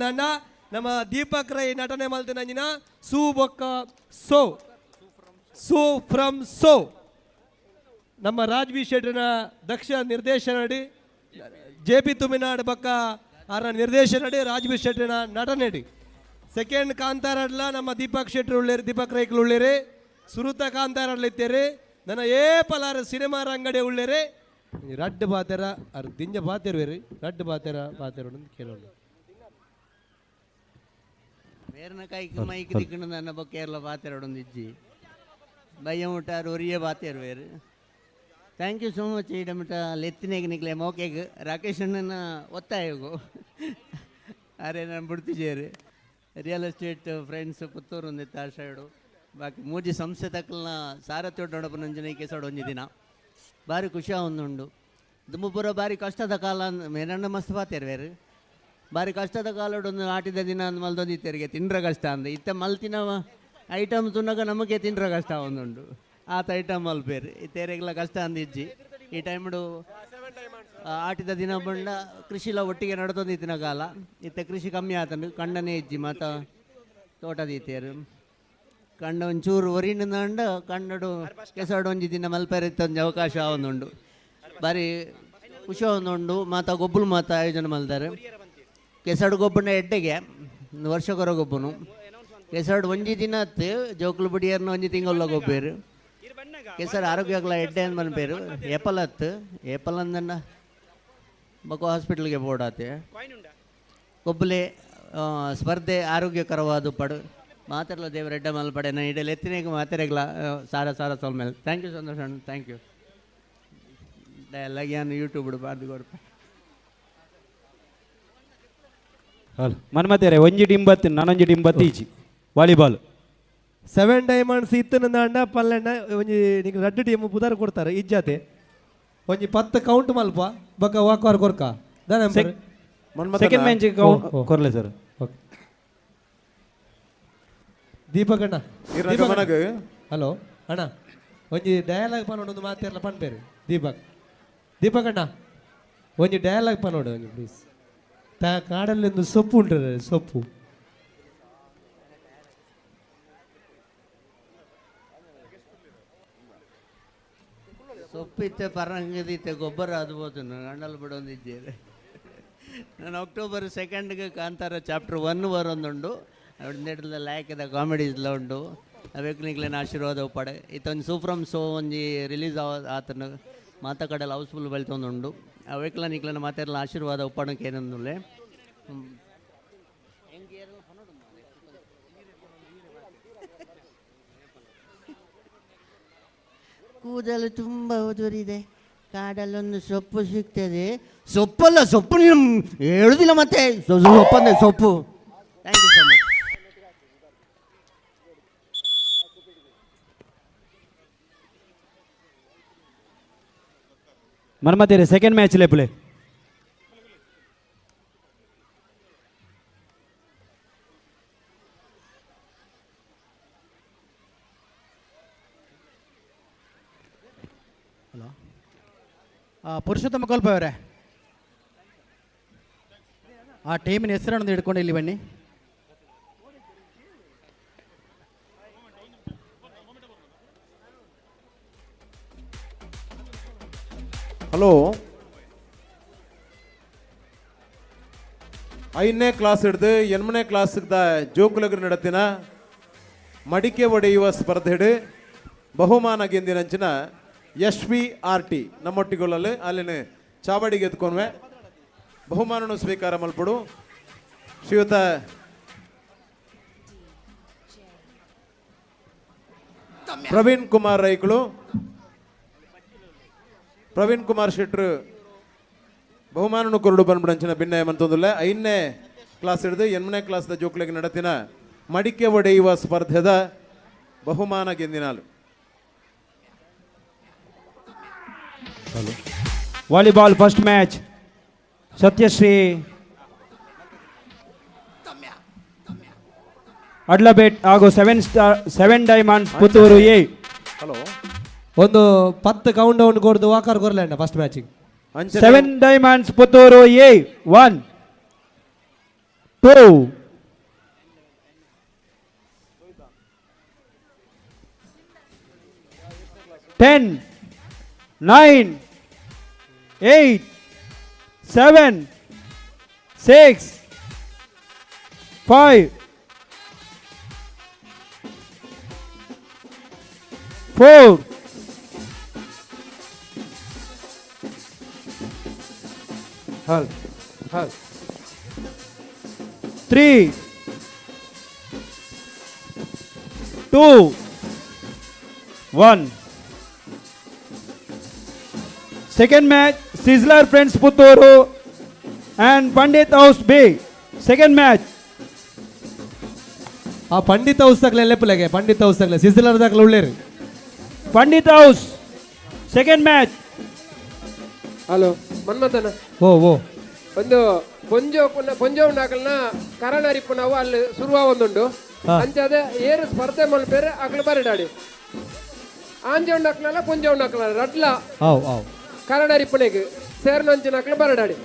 ನಮ್ಮ ದೀಪಕ್ ರೈ ನಟನೆ ಮಲ್ತಿನಂಜಿನ ಸೂ ಬೊಕ್ಕ ಸೋ ಸೂ ಫ್ರಮ್ ಸೋ ನಮ್ಮ ರಾಜ್ವಿ ಶೆಟ್ಟರ್ನ ದಕ್ಷ ನಿರ್ದೇಶನಡಿ ಜೆ ಪಿ ತುಮಿನಾಡ್ ಬೊಕ್ಕ ಆರ ನಿರ್ದೇಶನಡಿ ರಾಜ್ವಿ ಶೆಟ್ಟರ್ನ ನಟನೆಡಿ. ಸೆಕೆಂಡ್ ಕಾಂತಾರಡ್ಲ ನಮ್ಮ ದೀಪಕ್ ಶೆಟ್ಟರ್ ಉಳ್ಳೇರಿ, ದೀಪಕ್ ರೈಕ್ಲು ಉಳ್ಳೇರಿ, ಸುರುತ ಕಾಂತಾರಡ್ಲಿತ್ತೇರಿ ನನ್ನ ಏ ಪಲಾರ ಸಿನಿಮಾ ರಂಗಡೆ ಉಳ್ಳೇರಿ. ರಡ್ಡ್ ಬಾತೆರ ಅರ್ ದಿಂಜ ಬಾತೆರ್ವೇರಿ, ರಡ್ಡ್ ಬಾತೆರ ಬಾತೆರ ಕೇಳೋಣ. ಬೇರ್ನ ಕೈಕ್ ಮೈಕ್ ದಿಕ್ಕಣ ನನ್ನ ಕೇರಳ ಬಾತೆರಡೊಂದು ಇಜ್ಜಿ ಬಯ್ಯ ಮುಟ್ಟಾರು ಒರಿಯೇ ಬಾತೆರ್ವೇರು. Thank you so much ಈಡಮಿಟ ಲೆತ್ತಿನೇಗ ನಿಕ್ಲೆ ಮೋಕೆಗ್ ರಾಕೇಶ್ ಅಣ್ಣನ ಒತ್ತಾಯಗು ಅರೆ ನಾನು ಬಿಡ್ತಿಜೇರು. Real estate friends Puttur ಒಂದಿತ್ತು ಆಶಾಡು ಬಾಕಿ ಮೂಜಿ ಸಂಸ್ಥೆ ತಕ್ಕಲ್ನ ಸಾರಥ್ಯ ನೊಡಪನಂಜನೆ ಕೇಸೋಡು ಒಂಜಿ ದಿನ ಭಾರಿ ಖುಷಿ ಒಂದುಂಡು. ದುಂಬುಪುರ ಭಾರಿ ಕಷ್ಟದ ಕಾಲ ಮೇನಣ್ಣ ಮಸ್ತ್ ಪಾತೇರು ಬೇರೆ ಭಾರಿ ಕಷ್ಟದ ಕಾಲಡು ಒಂದು ಆಟಿದ ದಿನ ಅಂದ್ ಮಲ್ದೊಂದಿತ್ತೇರಿಗೆ ತಿಂಡ್ರ ಕಷ್ಟ ಅಂದ ಇತ್ತ ಮಲ್ತಿನ ಐಟಮ್ ತುನ್ನಗ ನಮಗೆ ತಿಂಡ್ರ ಕಷ್ಟ ಒಂದುಂಡು. ಆತ ಐಟಮ್ ಮಲ್ಪೇರು ಇತ್ತೇರೆಗೆಲ್ಲ ಕಷ್ಟ ಅಂದಿಜ್ಜಿ. ಈ ಟೈಮ್ಡು ಆಟಿದ ದಿನ ಬಂಡ ಕೃಷಿಲ ಒಟ್ಟಿಗೆ ನಡ್ತೊಂದಿತ್ತಿನ ಕಾಲ ಇತ್ತ ಕೃಷಿ ಕಮ್ಮಿ ಆತಂಡು ಕಂಡನೇ ಇಜ್ಜಿ ಮಾತ ತೋಟದೀತೇರು ಕಂಡ ಒಂಚೂರು ಒರಿನಂಡ ಕಂಡಡು ಕೆಸಡು ಒಂಜಿ ದಿನ ಮಲ್ಪೇರೆ ಒಂಜಿ ಅವಕಾಶ ಒಂದುಂಡು. ಬಾರಿ ಖುಷಿ ಒಂದುಂಡು ಮಾತ ಗೊಬ್ಬಲು ಮಾತ ಆಯೋಜನೆ ಮಲ್ತಾರೆ. ಕೆಸಡು ಗೊಬ್ಬನ ಎಡ್ಡೆಗೆ ವರ್ಷಕೊರ ಗೊಬ್ಬನು ಕೆಸಡು ಒಂಜಿ ದಿನ ಅತ್ತು ಜೋಕುಲು ಬುಡಿಯರ್ನ ಒಂಜಿ ತಿಂಗೊಲ್ಲ ಗೊಬ್ಬೇರು. ಕೆಸರು ಆರೋಗ್ಯಗಳ ಎಡ್ಡೆ ಅಂದ್ ಮನ್ಪೇರು. ಏಪಲ್ ಹತ್ತು ಏಪಲ್ ಅಂದನ್ನ ಬೊಕ ಹಾಸ್ಪಿಟ್ಲ್ಗೆ ಬೋಡಾತೆ ಗೊಬ್ಬಲೆ ಸ್ಪರ್ಧೆ ಆರೋಗ್ಯಕರವಾದ ಪಡು ಮಾತಾಡಲ ದೇವರ ಎಡ್ಡೆ ಮಲ್ಪಡೆ ನಾನು ಇಡಲಿ ಎತ್ತಿನೇಗ ಮಾತಾಡಗ್ಲ ಸಾರ ಸಾರ ಸೋಲ್ ಮೇಲೆ. Thank you Santosh ಅಣ್ಣ, thank you. Dialogue ಏನು ಯೂಟ್ಯೂಬ್ ಬಾರ್ದು ಕೊಡ್ಪ. ಹಲೋ ಮನ್ಮತೇರೆ ಒಂಜಿ ಡಿಂಬತ್ತಿ ನಾನೊಂಜಿ ಡಿಂಬತ್ತಿ ಈಜಿ volleyball seven diamonds ಇತ್ತನ ಅಣ್ಣ ಪಲ್ಲೆಣ್ಣ ಒಂಜಿ ನಿಂಗೆ ರಡ್ಡು ಟೀಮ್ ಪುದಾರ್ ಕೊಡ್ತಾರೆ ಇಜ್ಜಾತೆ ಒಂಜಿ 10 ಕೌಂಟ್ ಮಲ್ಪ ಬೊಕ್ಕ ವಾಕ್ವಾರ್ ಕೊರ್ಕ ಸೆಕೆಂಡ್ ಮ್ಯಾಚ್ ಕೊರ್ಲೆ ಸರ್. ಓಕೆ ದೀಪಕ್ ಅಣ್ಣ, ಹಲೋ ಅಣ್ಣ ಒಂಜಿ ಡಯಲಾಗ್ ಪನ್ನೋಡು ಒಂದು ಮಾತಿರಲ್ಲ ಪನ್ಪೇರು. ದೀಪಕ್ ದೀಪಕ್ ಅಣ್ಣ ಒಂಜಿ ಡಯಲಾಗ್ ಪನ್ನೋಡು ಒಂಜಿ ಪ್ಲೀಸ್. ತಾ ಕಾಡಲ್ಲಿ ಒಂದು ಸೊಪ್ಪು ಉಂಟು ಸೊಪ್ಪು. ಸೊಪ್ಪಿತ್ತೆ ಪರಂಗದಿತ್ತೆ ಗೊಬ್ಬರ ಅದು ಬೋದು ಗಂಡಲ್ ಬಿಡೊಂದಿದ್ದೇವೆ. ನಾನು ಅಕ್ಟೋಬರ್ 2ಗೆ ಕಾಂತಾರ ಚಾಪ್ಟರ್ 1 ಬರೊಂದುಂಡು. ನೆಡ್ದ ಲಾಯಕದ ಕಾಮಿಡೀಸ್ಲ ಉಂಡು ಅವೇಕ್ನಿಗ್ಲೇನ ಆಶೀರ್ವಾದ ಉಪ್ಪಡೆ ಇತ್ತೊಂದು ಸೂಫ್ರಮ್ ಸೋ ಒಂಜಿ ರಿಲೀಸ್ ಆತನ ಮಾತ ಕಡಲ ಹೌಸ್ಫುಲ್ ಬೆಳ್ತೊಂದುಂಡು. ಅವೇಕ್ಲ ನಿಕ್ಲನ ಮಾತೆರ್ಲ ಆಶೀರ್ವಾದ ಉಪ್ಪಡಕ್ಕೆ ಏನಂದುಲ್ಲೆ. ಕೂದಲು ತುಂಬ ಉದುರಿದೆ, ಕಾಡಲ್ಲೊಂದು ಸೊಪ್ಪು ಸಿಗ್ತದೆ. ಸೊಪ್ಪಲ್ಲ ಸೊಪ್ಪು ನೀನು ಹೇಳುದಿಲ್ಲ ಮತ್ತೆ ಸೊಪ್ಪಂದ್ರೆ ಸೊಪ್ಪು. Thank you so much. ಮನ್ಮತೇರೆ second match ಲೆಪ್ಪುಲೆ. Hello Purushottama Kolpa ಅವರೇ, ಆ ಟೀಮಿನ ಹೆಸರನ್ನು ಹಿಡ್ಕೊಂಡು ಇಲ್ಲಿ ಬನ್ನಿ. ಹಲೋ 5ನೇ ಕ್ಲಾಸ್ ಹಿಡ್ದು 8ನೇ ಕ್ಲಾಸ್ ಜೋಕುಲಗರು ನಡತಿನ ಮಡಿಕೆ ಒಡೆಯುವ ಸ್ಪರ್ಧೆಡು ಬಹುಮಾನ ಗೆಂದಿನಂಚಿನ S V R T ನಮ್ಮೊಟ್ಟಿಗೊಳ್ಳಲು ಅಲ್ಲಿನ ಚಾವಡಿಗೆ ಎತ್ಕೊಂಡ್ವೆ ಬಹುಮಾನನು ಸ್ವೀಕಾರ ಮಲ್ಪಡು ಶ್ರೀಯುತ ಪ್ರವೀಣ್ ಕುಮಾರ್ ರೈಕುಳು, ಪ್ರವೀಣ್ ಕುಮಾರ್ ಶೆಟ್ರು ಬಹುಮಾನನು ಕೊರಡು ಬಂದ್ಬಿಡಂಚಿನ ಭಿನ್ನಯ ಮಂತೊಂದುಲ್ಲ. 5ನೇ ಕ್ಲಾಸ್ ಹಿಡಿದು 8ನೇ ಕ್ಲಾಸ್ದ ಜೋಕ್ಲೆಗೆ ನಡತಿನ ಮಡಿಕೆ ಒಡೆಯುವ ಸ್ಪರ್ಧೆದ ಬಹುಮಾನ ಗೆಂದಿನಾಲು. Volleyball first match Satyashree Adlabet ಹಾಗೂ 7 diamonds Puttur A. Hello ಒಂದು 10 ಕೌಂಟ್ ಡೌನ್ ಕೊಡ್ದು ವಾಕರ್ ಕೊರ್ಲೆ ಅಣ್ಣ first matching. 7 diamonds Puttur A 1 2 10, 9, 8, 7, 6, 5, 4, hull hull 3, 2, 1. Second match, Sizzler Friends Puttur and Pandit House B. Second match. ಆ Pandit house ತಗಲೆ ಲೆಪ್ಪಲೆಗೆ Pandit house ತಗಲೆ sizzler ದಾಖಲೆ ಉಳ್ಳೇರು. Pandit house second match. Hello ಮನ್ಮಥನ. ಓ ಓ ಒಂದು ಪೊಂಜೋವ್ನಾಕಲ್ನ ಕರಣರಿಪ್ಪು ನಾವು ಅಲ್ಲಿ ಶುರುವ ಒಂದುಂಡು. ಅಂಚಾದ ಏರು ಸ್ಪರ್ಧೆ ಮಲ್ಪೇರು ಅಕ್ಲು ಬರಡಾಡಿ ಆಂಜೋವ್ನಕ್ಲಲ್ಲ ಪೊಂಜೋವ್ನಕ್ಲ ರಡ್ಲ ಆವ್ ಆವ್ ಕರಣರಿಪ್ಪುನೆಗ್ ಸೇರ್ನಂಚಿನಕ್ಲು ಬರಡಾಡಿ.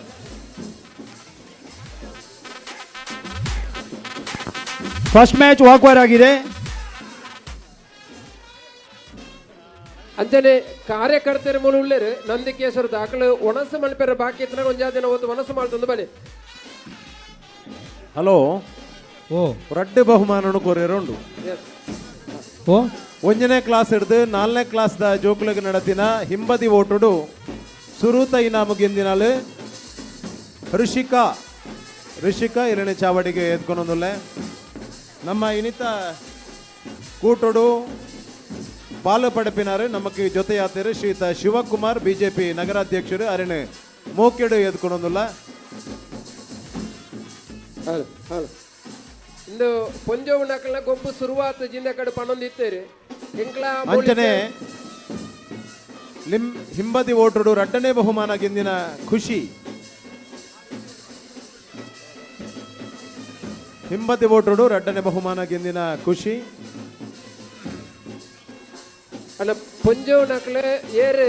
ಫಸ್ಟ್ ಮ್ಯಾಚ್ ವಾಕ್ವರ್ ಆಗಿದೆ. ಅಂಚನೆ ಕಾರ್ಯಕರ್ತರ ಮೂಲ ಉಳ್ಳೇರು ನಂದಿಕೇಶ್ವರ ದಾಖಲು ಒಣಸು ಮಲ್ಪೆರ ಬಾಕಿ ಇತ್ತನಾಗ ಒಂಜಾ ದಿನ ಹೊತ್ತು ಒಣಸು ಮಾಡ್ತಂದು ಬಲಿ. ಹಲೋ ಓ ರಡ್ಡು ಬಹುಮಾನನು ಕೊರಿಯರುಂಡು. ಓ ಒಂಜನೇ ಕ್ಲಾಸ್ ಹಿಡ್ದು 4ನೇ ಕ್ಲಾಸ್ the ಜೋಕುಲಗ್ ನಡತಿನ ಹಿಂಬದಿ ಓಟುಡು ಸುರೂತ ಇನಾಮು ಗೆಂದಿನಾಲು ಋಷಿಕಾ. ಋಷಿಕಾ ಎರಡನೇ ಚಾವಡಿಗೆ ಎದ್ಕೊನೊಂದುಲ್ಲೆ. ನಮ್ಮ ಇನಿತ ಕೂಟುಡು ಪಾಲು ಪಡಪಿನಾರು ನಮಕ್ ಜೊತೆಯಾತರು ಶ್ರೀತ ಶಿವಕುಮಾರ್ ಬಿಜೆಪಿ ನಗರಾಧ್ಯಕ್ಷರು ಅರಣ್ ಮೋಕೆಡು ಎದ್ಕೊನೊಂದುಲ್ಲ. ಹಲೋ ಹಲೋ ಇಂದು ಪೊಂಜೋವು ನಕಲ್ನ ಗೊಬ್ಬು ಶುರುವಾತ ಜಿಂದ ಕಡೆ ಪನ್ನೊಂದು ಇತ್ತೇರಿ ಎಂಕ್ಲ ಅಂಚನೆ ಲಿಂ ಹಿಂಬದಿ ಓಟುಡು ರಡ್ಡನೇ ಬಹುಮಾನ ಗೆಂದಿನ ಖುಷಿ. ಹಿಂಬದಿ ಓಟುಡು ರಡ್ಡನೇ ಬಹುಮಾನ ಗೆಂದಿನ ಖುಷಿ. ಅಲ್ಲ ಪೊಂಜೋವು ನಕಲೆ ಏರು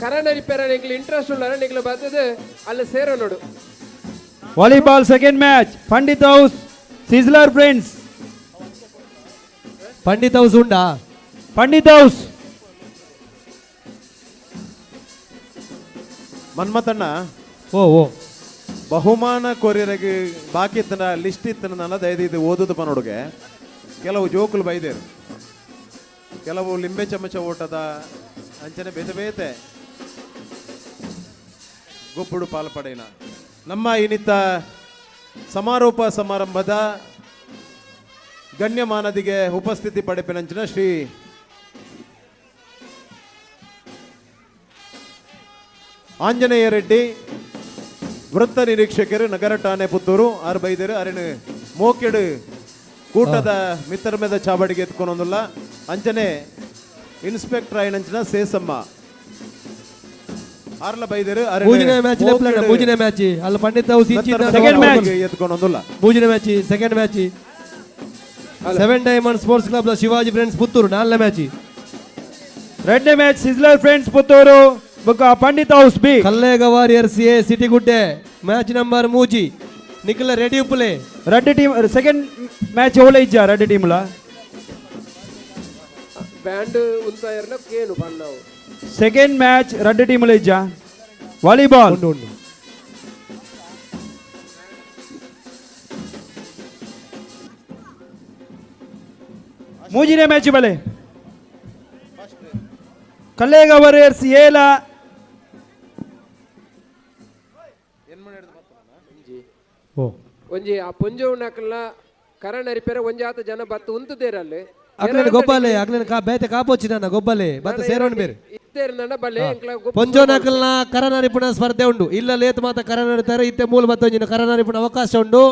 ಕರಣರಿ ಪೆರ ನಿಕ್ಲು ಇಂಟ್ರೆಸ್ಟ್ ಉಳ್ಳಾರ ನಿಕ್ಲು ಬರ್ತದೆ ಅಲ್ಲಿ ಸೇರೋ ನೋಡು. Volleyball second match, Pandit house sizzler friends. Pandit house ಉಂಡಾ? ಪಂಡಿತ್ ಹೌಸ್. ಮನ್ಮಥಣ್ಣ. ಓ ಓ ಬಹುಮಾನ ಕೊರಿಯರಿಗೆ ಬಾಕಿ ಇತ್ತನ ಲಿಸ್ಟ್ ಇತ್ತನ ದಯದೀದು ಓದುದು ಪನೋಡುಗೆ ಕೆಲವು ಜೋಕುಲು ಬೈದೇರು, ಕೆಲವು ಲಿಂಬೆ ಚಮಚ ಓಟದ ಅಂಚನೆ ಬೇತೆ ಬೇತೆ ಗೊಬ್ಬುಡು ಪಾಲ್ಪಡೇನ. ನಮ್ಮ ಇನ್ನಿತ ಸಮಾರೋಪ ಸಮಾರಂಭದ ಗಣ್ಯಮಾನದಿಗೆ ಉಪಸ್ಥಿತಿ ಪಡೆಪಿನಂಚಿನ ಶ್ರೀ ಆಂಜನೇಯ ರೆಡ್ಡಿ ವೃತ್ತ ನಿರೀಕ್ಷಕರು ನಗರ ಠಾಣೆ ಪುತ್ತೂರು ಆರ್ ಬೈದರು ಅರಿಣು ಮೋಕೆಡು ಕೂಟದ ಮಿತ್ರಮೆದ ಚಾವಡಿಗೆ ಎತ್ಕೊನೊಂದುಲ್ಲ. ಅಂಚನೆ ಇನ್ಸ್ಪೆಕ್ಟರ್ ಆಯಿನಂಚಿನ ಸೇಸಮ್ಮ ಆರ್ಲ ಬೈದರು ಮೂಜಿನ ಮ್ಯಾಚ್ ಲೆಪ್ಲಣ್ಣ, ಮೂಜಿನ ಮ್ಯಾಚ್ ಅಲ್ಲಿ ಪಂಡಿತ್ ಹೌಸ್ ಸೆಕೆಂಡ್ ಮ್ಯಾಚ್ ಎತ್ಕೊನೊಂದುಲ್ಲ. ಮೂಜಿನ match second match seven diamond sports club Shivaji friends Puttur ನಾಲ್ನೇ ಮ್ಯಾಚ್. ಎರಡನೇ ಮ್ಯಾಚ್ ಸಿಸ್ಲರ್ ಫ್ರೆಂಡ್ಸ್ ಪುತ್ತೂರು ಬೊಕ್ಕ Pandit house B. Kallega warriors A Sitigudde match number ಮೂಜಿ ನಿಖಿಲ ರೆಡಿ ಉಪ್ಪುಲೆ. ರಡ್ಡು ಟೀಮ್ ಸೆಕೆಂಡ್ ಮ್ಯಾಚ್ ಓಲ ಇಜ್ಜ ರಡ್ಡು ಟೀಮ್ಲ ಬ್ಯಾಂಡ್ ಉಂತಾಯರ್ನ ಕೇನು ಬಣ್ಣವು. ಸೆಕೆಂಡ್ ಮ್ಯಾಚ್ ರಡ್ಡು ಟೀಮ್ಲ ಇಜ್ಜ ವಾಲಿಬಾಲ್. ಉಂಡು ಮೂಜಿನೇ ಮ್ಯಾಚ್ ಬಲೆ ಕಲ್ಲೇಗ ವಾರಿಯರ್ಸ್ ಏಲ. ಓ ಒಂಜಿ ಆ ಪೊಂಜೋವು ನಕಲ್ನ ಕರಣರಿ ಪೆರ ಒಂಜಿ ಆತ ಜನ ಬತ್ತು ಉಂತುದೇರಲ್ಲಿ. ಅಕ್ಲೆನ ಗೊಬ್ಬಲೆ ಅಕ್ಲೆನ ಕಾ ಬೇತೆ ಕಾಪೊಚ್ಚಿ ನನ್ನ ಗೊಬ್ಬಲೆ ಬತ್ತ ಸೇರೋಣ ಬೇರೆ. ಇತ್ತೇರು ನನ್ನ ಬಲ್ಲೆ ಎಂಕ್ಲ ಗೊಬ್ಬು ಪೊಂಜೋನಕಲ್ನ ಕರನರಿಪುಣ ಸ್ಪರ್ಧೆ ಉಂಡು. ಇಲ್ಲ ಲೇತ್ ಮಾತ ಕರನರಿತಾರೆ ಇತ್ತೆ ಮೂಲ ಮತ್ತೊಂಜಿನ ಕರನರಿಪುಣ ಅವಕಾಶ ಉಂಡು.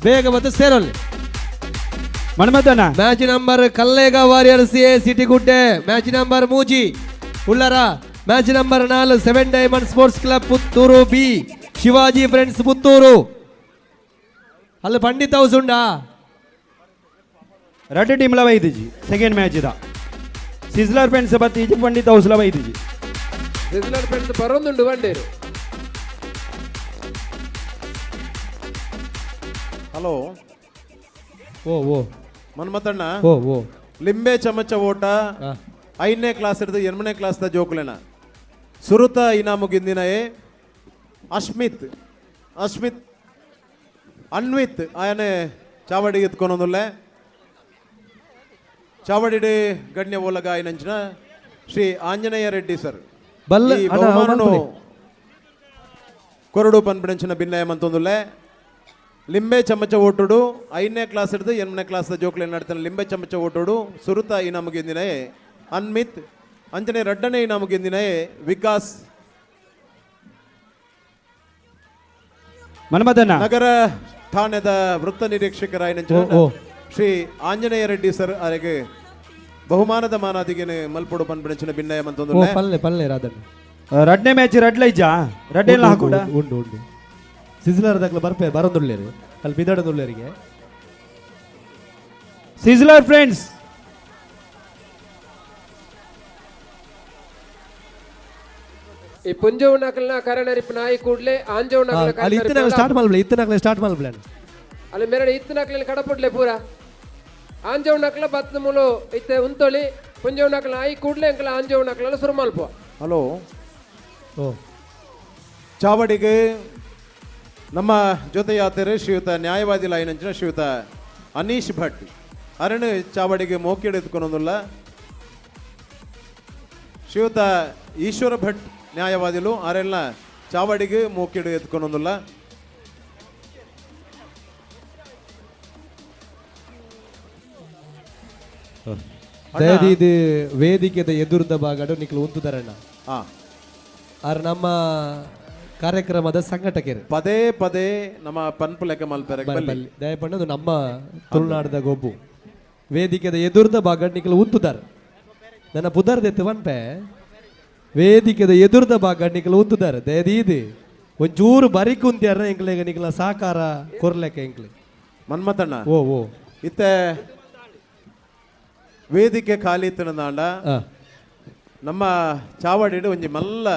ಬೇಗ ಬತ್ತು ಸೇರೋಲ್ಲಿ. ಮನ್ಮಥನ match number Kallega warriors A Sitigudde match number ಮೂಜಿ ಉಳ್ಳರ match number 4 seven diamond sports club Puttur B Shivaji friends Puttur. ಅಲ್ಲಿ ಪಂಡಿತ್ ಹೌಸ್ ಉಂಡಾ? ರಡ್ಡು ಟೀಮ್ಲ ಬೈದಿಜಿ ಸೆಕೆಂಡ್ ಮ್ಯಾಚ್ ಇದ ಸಿಸ್ಲರ್ ಫ್ರೆಂಡ್ಸ್ ಬತ್ತಿ ಪಂಡಿತ್ ಹೌಸ್ಲ ಬೈದಿಜಿ. ಸಿಸ್ಲರ್ ಫ್ರೆಂಡ್ಸ್ ಬರೋದುಂಡು ಬಂಡೇರು. ಹಲೋ ಓ ಓ ಮನ್ಮಥಣ್ಣ. ಓ ಓ ಲಿಂಬೆ ಚಮಚ ಓಟ 5ನೇ ಕ್ಲಾಸ್ ಹಿಡಿದು 8ನೇ ಕ್ಲಾಸ್ದ ಜೋಕುಲೆನ ಸುರುತ ಇನಾಮು ಗಿಂದಿನಯೇ ಅಶ್ಮಿತ್ ಅಶ್ಮಿತ್ ಅನ್ವಿತ್ ಆಯನೆ ಚಾವಡಿ ಎತ್ಕೊನೊಂದುಲ್ಲೆ. ಚಾವಡಿಡೆ ಗಣ್ಯ ಓಲಗ ಆಯನಂಚಿನ ಶ್ರೀ ಆಂಜನೇಯ ರೆಡ್ಡಿ ಸರ್ ಬಲ್ಲ ಈ ಅಣ್ಣ, ಬಹುಮಾನನು ಮಲ್ಪುಲೆ. ಕೊರಡು ಪನ್ಪಿನಂಚಿನ ಭಿನ್ನಯ ಮಂತೊಂದುಲ್ಲೆ. ಲಿಂಬೆ ಚಮಚ ಓಟುಡು 5ನೇ ಕ್ಲಾಸ್ ಹಿಡಿದು 8ನೇ ಕ್ಲಾಸ್ ಜೋಕ್ಲೆ ನಡ್ತಾನೆ ಲಿಂಬೆ ಚಮಚ ಓಟುಡು ಸುರುತ ಇನಾಮು ಗೆಂದಿನಯೇ ಅನ್ಮಿತ್ ಅಂಚನೆ ರಡ್ಡನೇ ಇನಾಮು ಗೆಂದಿನಯೇ ವಿಕಾಸ್. ಮನ್ಮಥಣ್ಣ. ನಗರ ಠಾಣೆದ ವೃತ್ತ ನಿರೀಕ್ಷಕರಾಯನಂಚಿನ ಓ, ಓ. ಶ್ರೀ ಆಂಜನೇಯ ರೆಡ್ಡಿ ಸರ್ ಅರೆಗೆ ಬಹುಮಾನದ ಮಾನಾದಿಗೆನೆ ಮಲ್ಪೊಡು ಪನ್ಪಿನಂಚಿನ ಭಿನ್ನಯ ಓ ಮಂತೊಂದುಲ್ಲೆ. ಪಲ್ಲೆ ಪಲ್ಲೆ ರಾಧಣ್ಣ. ರಡ್ನೇ ಮ್ಯಾಚ್ ರಡ್ಲ ಇಜ್ಜಾ ರಡ್ಡೆಲ್ಲ ಹಾಕುಡ ಉಂಡು ಉಂಡು ಸಿಜ್ಲರ್ ದಾಖಲೆ ಬರ್ಪೆ ಬರೋದುಳ್ಳೇರು ಅಲ್ಲಿ ಬಿದಡದುಳ್ಳೇರಿಗೆ. Sizzler friends. ಈ ಪುಂಜವನಕಲ್ನ ಕರಣರಿಪ್ ನಾಯಿ ಕೂಡ್ಲೆ ಆಂಜವನಕಲ್ನ ಅಲ್ಲಿ ಇತ್ತನಾಗಲೇ ಸ್ಟಾರ್ಟ್ ಮಲ್ಪ್ಲೆ ಇತ್ತನಾಗಲೇ ಸ್ಟಾರ್ಟ್ ಮಲ್ಪ್ಲೆ. ಅಲ್ಲಿ ಮೆರಡು ಇತ್ತನಕಲ್ನ ಕಡಪುಡ್ಲೆ ಪೂರ ಆಂಜವನಕಲ ಬತ್ತ ಮೂಲು ಇತ್ತೆ ಉಂತೊಳಿ ಪುಂಜವನಕಲ್ನ ಆಯಿ ಕೂಡ್ಲೆ ಅಂಕಲ ಆಂಜವನಕಲ ಸುರು ಮಲ್ಪ. ಹಲೋ. ಓ. ಚಾವಡಿಗೆ ನಮ್ಮ ಜೊತೆಯಾತರೆ ಶ್ರೀಯುತ ನ್ಯಾಯವಾದಿ ಲೈನಂಚಿನ ಶ್ರೀಯುತ ಅನೀಶ್ ಭಟ್ ಅರಣ್ ಚಾವಡಿಗೆ ಮೋಕಿಡ್ ಎತ್ಕೊನೊಂದುಲ್ಲ. ಶ್ರೀಯುತ ಈಶ್ವರ ಭಟ್ ನ್ಯಾಯವಾದಿಲು ಆರೆಲ್ಲ ಚಾವಡಿಗೆ ಮೋಕಿಡು ಎತ್ಕೊನೊಂದುಲ್ಲ. ದಯದೀದು ವೇದಿಕೆದ ಎದುರುದ ಭಾಗಡು ನಿಕ್ಲು ಉಂತುದರಣ್ಣ. ಆರ್ ನಮ್ಮ ಕಾರ್ಯಕ್ರಮದ ಸಂಘಟಕರು ಪದೇ ಪದೇ ನಮ್ಮ ಪನ್ಪು ಲೆಕ್ಕ ಮಲ್ಪೆರೆ ಬಲ್ಲಿ. ದಯಪಣ್ಣದು ನಮ್ಮ ತುಳುನಾಡದ ಗೊಬ್ಬು ವೇದಿಕೆದ ಎದುರುದ ಭಾಗ ನಿಕ್ಲು ಉಂತುದಾರ. ನನ್ನ ಪುದರ್ದೆತ್ತು ಪನ್ಪೆ ವೇದಿಕೆದ ಎದುರುದ ಭಾಗ ನಿಕ್ಲು ಉಂತುದಾರ. ದಯದೀದು ಒಂಚೂರು ಬರಿ ಕುಂತ್ಯಾರ ಎಂಕ್ಲೆಗ ನಿಕ್ಲ ಸಾಕಾರ ಕೊರ್ಲೆಕ್ಕ ಎಂಕ್ಲೆ. ಮನ್ಮಥಣ್ಣ. ಓ ಓ. ಇತ್ತೆ ವೇದಿಕೆ ಖಾಲಿ ಇತ್ತಿನದಾಂಡ ನಮ್ಮ ಚಾವಡಿಡು ಒಂಜಿ ಮಲ್ಲ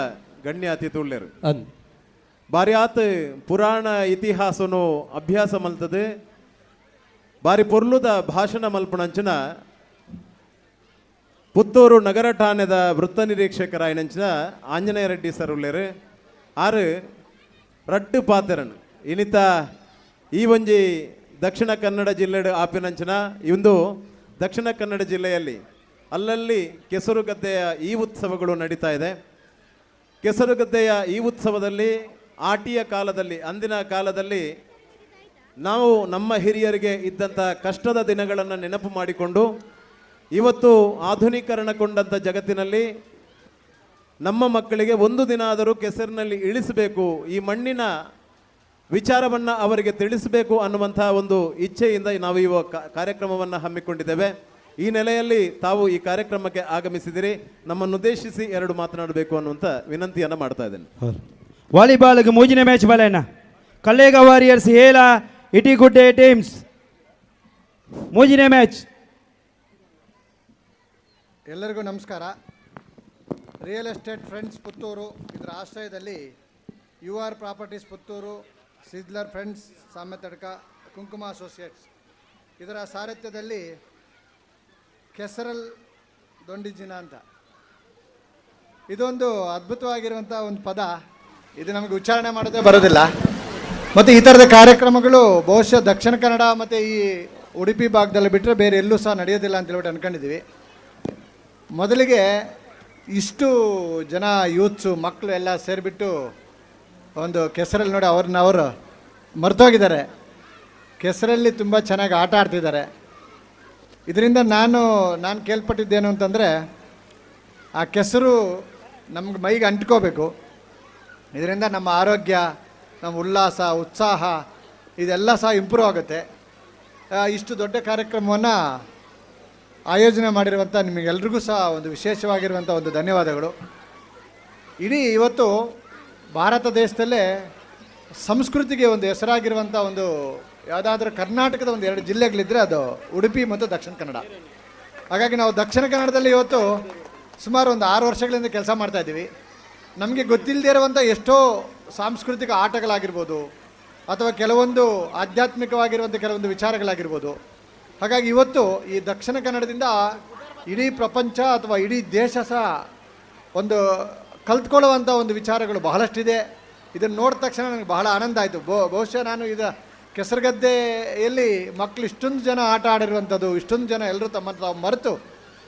ಗಣ್ಯ ಅತಿಥಿ ಉಳ್ಳೇರು. ಬಾರಿ ಆತ್ ಪುರಾಣ ಇತಿಹಾಸನು ಅಭ್ಯಾಸ ಮಲ್ತದೆ ಬಾರಿ ಪೊರ್ಲುದ ಭಾಷಣ ಮಲ್ಪುಣಂಚಿನ ಪುತ್ತೂರು ನಗರ ಠಾಣೆದ ವೃತ್ತ ನಿರೀಕ್ಷಕರಾಯನಂಚಿನ ಆಂಜನೇಯ ರೆಡ್ಡಿ ಸರ್ ಉಳ್ಳೇರು. ಆರು ರಡ್ಡು ಪಾತೆರನ್ ಇನಿತ ಈ ಒಂಜಿ ದಕ್ಷಿಣ ಕನ್ನಡ ಜಿಲ್ಲೆಡು ಆಪಿನಂಚಿನ ಇಂದು ದಕ್ಷಿಣ ಕನ್ನಡ ಜಿಲ್ಲೆಯಲ್ಲಿ ಅಲ್ಲಲ್ಲಿ ಕೆಸರುಗದ್ದೆಯ ಈ ಉತ್ಸವಗಳು ನಡೀತಾ ಇದೆ. ಕೆಸರುಗದ್ದೆಯ ಈ ಉತ್ಸವದಲ್ಲಿ ಆಟಿಯ ಕಾಲದಲ್ಲಿ ಅಂದಿನ ಕಾಲದಲ್ಲಿ ನಾವು ನಮ್ಮ ಹಿರಿಯರಿಗೆ ಇದ್ದಂಥ ಕಷ್ಟದ ದಿನಗಳನ್ನು ನೆನಪು ಮಾಡಿಕೊಂಡು ಇವತ್ತು ಆಧುನೀಕರಣಗೊಂಡಂಥ ಜಗತ್ತಿನಲ್ಲಿ ನಮ್ಮ ಮಕ್ಕಳಿಗೆ ಒಂದು ದಿನ ಆದರೂ ಕೆಸರಿನಲ್ಲಿ ಇಳಿಸಬೇಕು, ಈ ಮಣ್ಣಿನ ವಿಚಾರವನ್ನು ಅವರಿಗೆ ತಿಳಿಸಬೇಕು ಅನ್ನುವಂಥ ಒಂದು ಇಚ್ಛೆಯಿಂದ ನಾವು ಈ ಕಾರ್ಯಕ್ರಮವನ್ನು ಹಮ್ಮಿಕೊಂಡಿದ್ದೇವೆ. ಈ ನೆಲೆಯಲ್ಲಿ ತಾವು ಈ ಕಾರ್ಯಕ್ರಮಕ್ಕೆ ಆಗಮಿಸಿದಿರಿ. ನಮ್ಮನ್ನುದ್ದೇಶಿಸಿ ಎರಡು ಮಾತನಾಡಬೇಕು ಅನ್ನುವಂಥ ವಿನಂತಿಯನ್ನು ಮಾಡ್ತಾ ಇದ್ದೇನೆ. ವಾಲಿಬಾಲ್ಗೆ ಮೂಜಿನ ಮ್ಯಾಚ್ ಬಲೇನ ಕಲ್ಲೇಗ ವಾರಿಯರ್ಸ್ ಹೇಲ ಇಟಿಗುಡ್ಡೆ ಟೀಮ್ಸ್ ಮೂಜಿನ ಮ್ಯಾಚ್. ಎಲ್ಲರಿಗೂ ನಮಸ್ಕಾರ. Real estate friends Puttur ಇದರ ಆಶ್ರಯದಲ್ಲಿ you are properties Puttur, sizzler friends Samyatadka, Kumkuma associates ಇದರ ಸಾರಥ್ಯದಲ್ಲಿ ಕೆಸರಲ್ ದೊಂಡಿಜಿನ ಅಂತ ಇದೊಂದು ಅದ್ಭುತವಾಗಿರುವಂಥ ಒಂದು ಪದ. ಇದು ನಮಗೆ ಉಚ್ಚಾರಣೆ ಮಾಡೋದೇ ಬರೋದಿಲ್ಲ. ಮತ್ತು ಈ ಥರದ ಕಾರ್ಯಕ್ರಮಗಳು ಬಹುಶಃ ದಕ್ಷಿಣ ಕನ್ನಡ ಮತ್ತು ಈ ಉಡುಪಿ ಭಾಗದಲ್ಲಿ ಬಿಟ್ಟರೆ ಬೇರೆ ಎಲ್ಲೂ ಸಹ ನಡೆಯೋದಿಲ್ಲ ಅಂತ ಹೇಳ್ಬಿಟ್ಟು ಅಂದ್ಕೊಂಡಿದ್ದೀವಿ. ಮೊದಲಿಗೆ ಇಷ್ಟು ಜನ ಯೂತ್ಸು ಮಕ್ಕಳು ಎಲ್ಲ ಸೇರಿಬಿಟ್ಟು ಒಂದು ಕೆಸರಲ್ಲಿ ನೋಡಿ ಅವ್ರನ್ನ ಅವರು ಮರ್ತೋಗಿದ್ದಾರೆ. ಕೆಸರಲ್ಲಿ ತುಂಬ ಚೆನ್ನಾಗಿ ಆಟ ಆಡ್ತಿದ್ದಾರೆ. ಇದರಿಂದ ನಾನು ನಾನು ಕೇಳ್ಪಟ್ಟಿದ್ದೇನು ಅಂತಂದರೆ, ಆ ಕೆಸರು ನಮ್ಗೆ ಮೈಗೆ ಅಂಟ್ಕೋಬೇಕು. ಇದರಿಂದ ನಮ್ಮ ಆರೋಗ್ಯ, ನಮ್ಮ ಉಲ್ಲಾಸ, ಉತ್ಸಾಹ ಇದೆಲ್ಲ ಸಹ ಇಂಪ್ರೂವ್ ಆಗುತ್ತೆ. ಇಷ್ಟು ದೊಡ್ಡ ಕಾರ್ಯಕ್ರಮವನ್ನು ಆಯೋಜನೆ ಮಾಡಿರುವಂಥ ನಿಮಗೆಲ್ರಿಗೂ ಸಹ ಒಂದು ವಿಶೇಷವಾಗಿರುವಂಥ ಒಂದು ಧನ್ಯವಾದಗಳು. ಇಡೀ ಇವತ್ತು ಭಾರತ ದೇಶದಲ್ಲೇ ಸಂಸ್ಕೃತಿಗೆ ಒಂದು ಹೆಸರಾಗಿರುವಂಥ ಒಂದು ಯಾವುದಾದ್ರೂ ಕರ್ನಾಟಕದ ಒಂದು 2 ಜಿಲ್ಲೆಗಳಿದ್ದರೆ ಅದು ಉಡುಪಿ ಮತ್ತು ದಕ್ಷಿಣ ಕನ್ನಡ. ಹಾಗಾಗಿ ನಾವು ದಕ್ಷಿಣ ಕನ್ನಡದಲ್ಲಿ ಇವತ್ತು ಸುಮಾರು ಒಂದು 6 ವರ್ಷಗಳಿಂದ ಕೆಲಸ ಮಾಡ್ತಾಯಿದ್ದೀವಿ. ನಮಗೆ ಗೊತ್ತಿಲ್ಲದೆ ಇರುವಂಥ ಎಷ್ಟೋ ಸಾಂಸ್ಕೃತಿಕ ಆಟಗಳಾಗಿರ್ಬೋದು ಅಥವಾ ಕೆಲವೊಂದು ಆಧ್ಯಾತ್ಮಿಕವಾಗಿರುವಂಥ ಕೆಲವೊಂದು ವಿಚಾರಗಳಾಗಿರ್ಬೋದು. ಹಾಗಾಗಿ ಇವತ್ತು ಈ ದಕ್ಷಿಣ ಕನ್ನಡದಿಂದ ಇಡೀ ಪ್ರಪಂಚ ಅಥವಾ ಇಡೀ ದೇಶ ಸಹ ಒಂದು ಕಲ್ತ್ಕೊಳ್ಳುವಂಥ ಒಂದು ವಿಚಾರಗಳು ಬಹಳಷ್ಟಿದೆ. ಇದನ್ನು ನೋಡಿದ ತಕ್ಷಣ ನನಗೆ ಬಹಳ ಆನಂದ ಆಯಿತು. ಬಹುಶಃ ನಾನು ಇದು ಕೆಸರುಗದ್ದೆಯಲ್ಲಿ ಮಕ್ಕಳು ಇಷ್ಟೊಂದು ಜನ ಆಟ ಆಡಿರುವಂಥದ್ದು, ಇಷ್ಟೊಂದು ಜನ ಎಲ್ಲರೂ ತಮ್ಮನ್ನು ತಾವು ಮರೆತು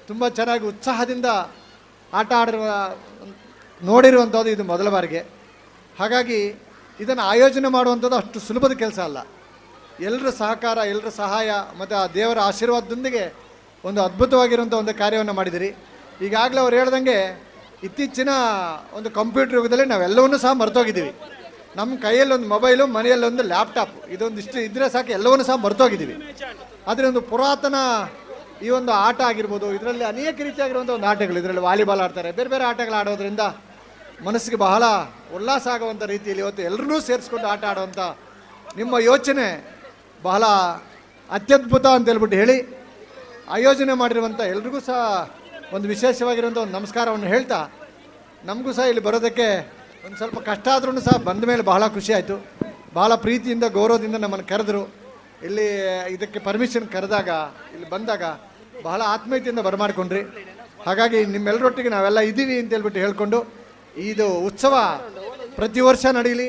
ತುಂಬ ಚೆನ್ನಾಗಿ ಉತ್ಸಾಹದಿಂದ ಆಟ ಆಡಿರುವ ನೋಡಿರುವಂಥದ್ದು ಇದು ಮೊದಲ ಬಾರಿಗೆ. ಹಾಗಾಗಿ ಇದನ್ನು ಆಯೋಜನೆ ಮಾಡುವಂಥದ್ದು ಅಷ್ಟು ಸುಲಭದ ಕೆಲಸ ಅಲ್ಲ. ಎಲ್ಲರ ಸಹಕಾರ, ಎಲ್ಲರ ಸಹಾಯ ಮತ್ತು ಆ ದೇವರ ಆಶೀರ್ವಾದದೊಂದಿಗೆ ಒಂದು ಅದ್ಭುತವಾಗಿರುವಂಥ ಒಂದು ಕಾರ್ಯವನ್ನು ಮಾಡಿದಿರಿ. ಈಗಾಗಲೇ ಅವ್ರು ಹೇಳ್ದಂಗೆ ಇತ್ತೀಚಿನ ಒಂದು ಕಂಪ್ಯೂಟರ್ ಯುಗದಲ್ಲಿ ನಾವೆಲ್ಲವನ್ನೂ ಸಹ ಮರೆತೋಗಿದ್ದೀವಿ. ನಮ್ಮ ಕೈಯಲ್ಲಿ ಒಂದು ಮೊಬೈಲು, ಮನೆಯಲ್ಲಿ ಒಂದು ಲ್ಯಾಪ್ಟಾಪ್, ಇದೊಂದಿಷ್ಟು ಇದ್ದರೆ ಸಾಕು, ಎಲ್ಲವನ್ನೂ ಸಹ ಮರೆತೋಗಿದ್ದೀವಿ. ಆದರೆ ಒಂದು ಪುರಾತನ ಈ ಒಂದು ಆಟ ಆಗಿರ್ಬೋದು, ಇದರಲ್ಲಿ ಅನೇಕ ರೀತಿಯಾಗಿರುವಂಥ ಒಂದು ಆಟಗಳು, ಇದರಲ್ಲಿ ವಾಲಿಬಾಲ್ ಆಡ್ತಾರೆ, ಬೇರೆ ಬೇರೆ ಆಟಗಳು ಆಡೋದ್ರಿಂದ ಮನಸ್ಸಿಗೆ ಬಹಳ ಉಲ್ಲಾಸ ಆಗುವಂಥ ರೀತಿಯಲ್ಲಿ ಇವತ್ತು ಎಲ್ಲರನ್ನೂ ಸೇರಿಸ್ಕೊಂಡು ಆಟ ಆಡುವಂಥ ನಿಮ್ಮ ಯೋಚನೆ ಬಹಳ ಅತ್ಯದ್ಭುತ ಅಂತ ಹೇಳ್ಬಿಟ್ಟು ಹೇಳಿ ಆಯೋಜನೆ ಮಾಡಿರುವಂಥ ಎಲ್ರಿಗೂ ಸಹ ಒಂದು ವಿಶೇಷವಾಗಿರುವಂಥ ಒಂದು ನಮಸ್ಕಾರವನ್ನು ಹೇಳ್ತಾ, ನಮಗೂ ಸಹ ಇಲ್ಲಿ ಬರೋದಕ್ಕೆ ಒಂದು ಸ್ವಲ್ಪ ಕಷ್ಟ ಆದ್ರೂ ಸಹ ಬಂದ ಮೇಲೆ ಬಹಳ ಖುಷಿ ಆಯಿತು. ಬಹಳ ಪ್ರೀತಿಯಿಂದ ಗೌರವದಿಂದ ನಮ್ಮನ್ನು ಕರೆದ್ರು. ಇಲ್ಲಿ ಇದಕ್ಕೆ ಪರ್ಮಿಷನ್ ಕರೆದಾಗ, ಇಲ್ಲಿ ಬಂದಾಗ ಬಹಳ ಆತ್ಮೀಯತೆಯಿಂದ ಬರಮಾಡಿಕೊಂಡ್ರಿ. ಹಾಗಾಗಿ ನಿಮ್ಮೆಲ್ಲರೊಟ್ಟಿಗೆ ನಾವೆಲ್ಲ ಇದ್ದೀವಿ ಅಂತ ಹೇಳ್ಬಿಟ್ಟು ಹೇಳ್ಕೊಂಡು, ಇದು ಉತ್ಸವ ಪ್ರತಿ ವರ್ಷ ನಡೀಲಿ,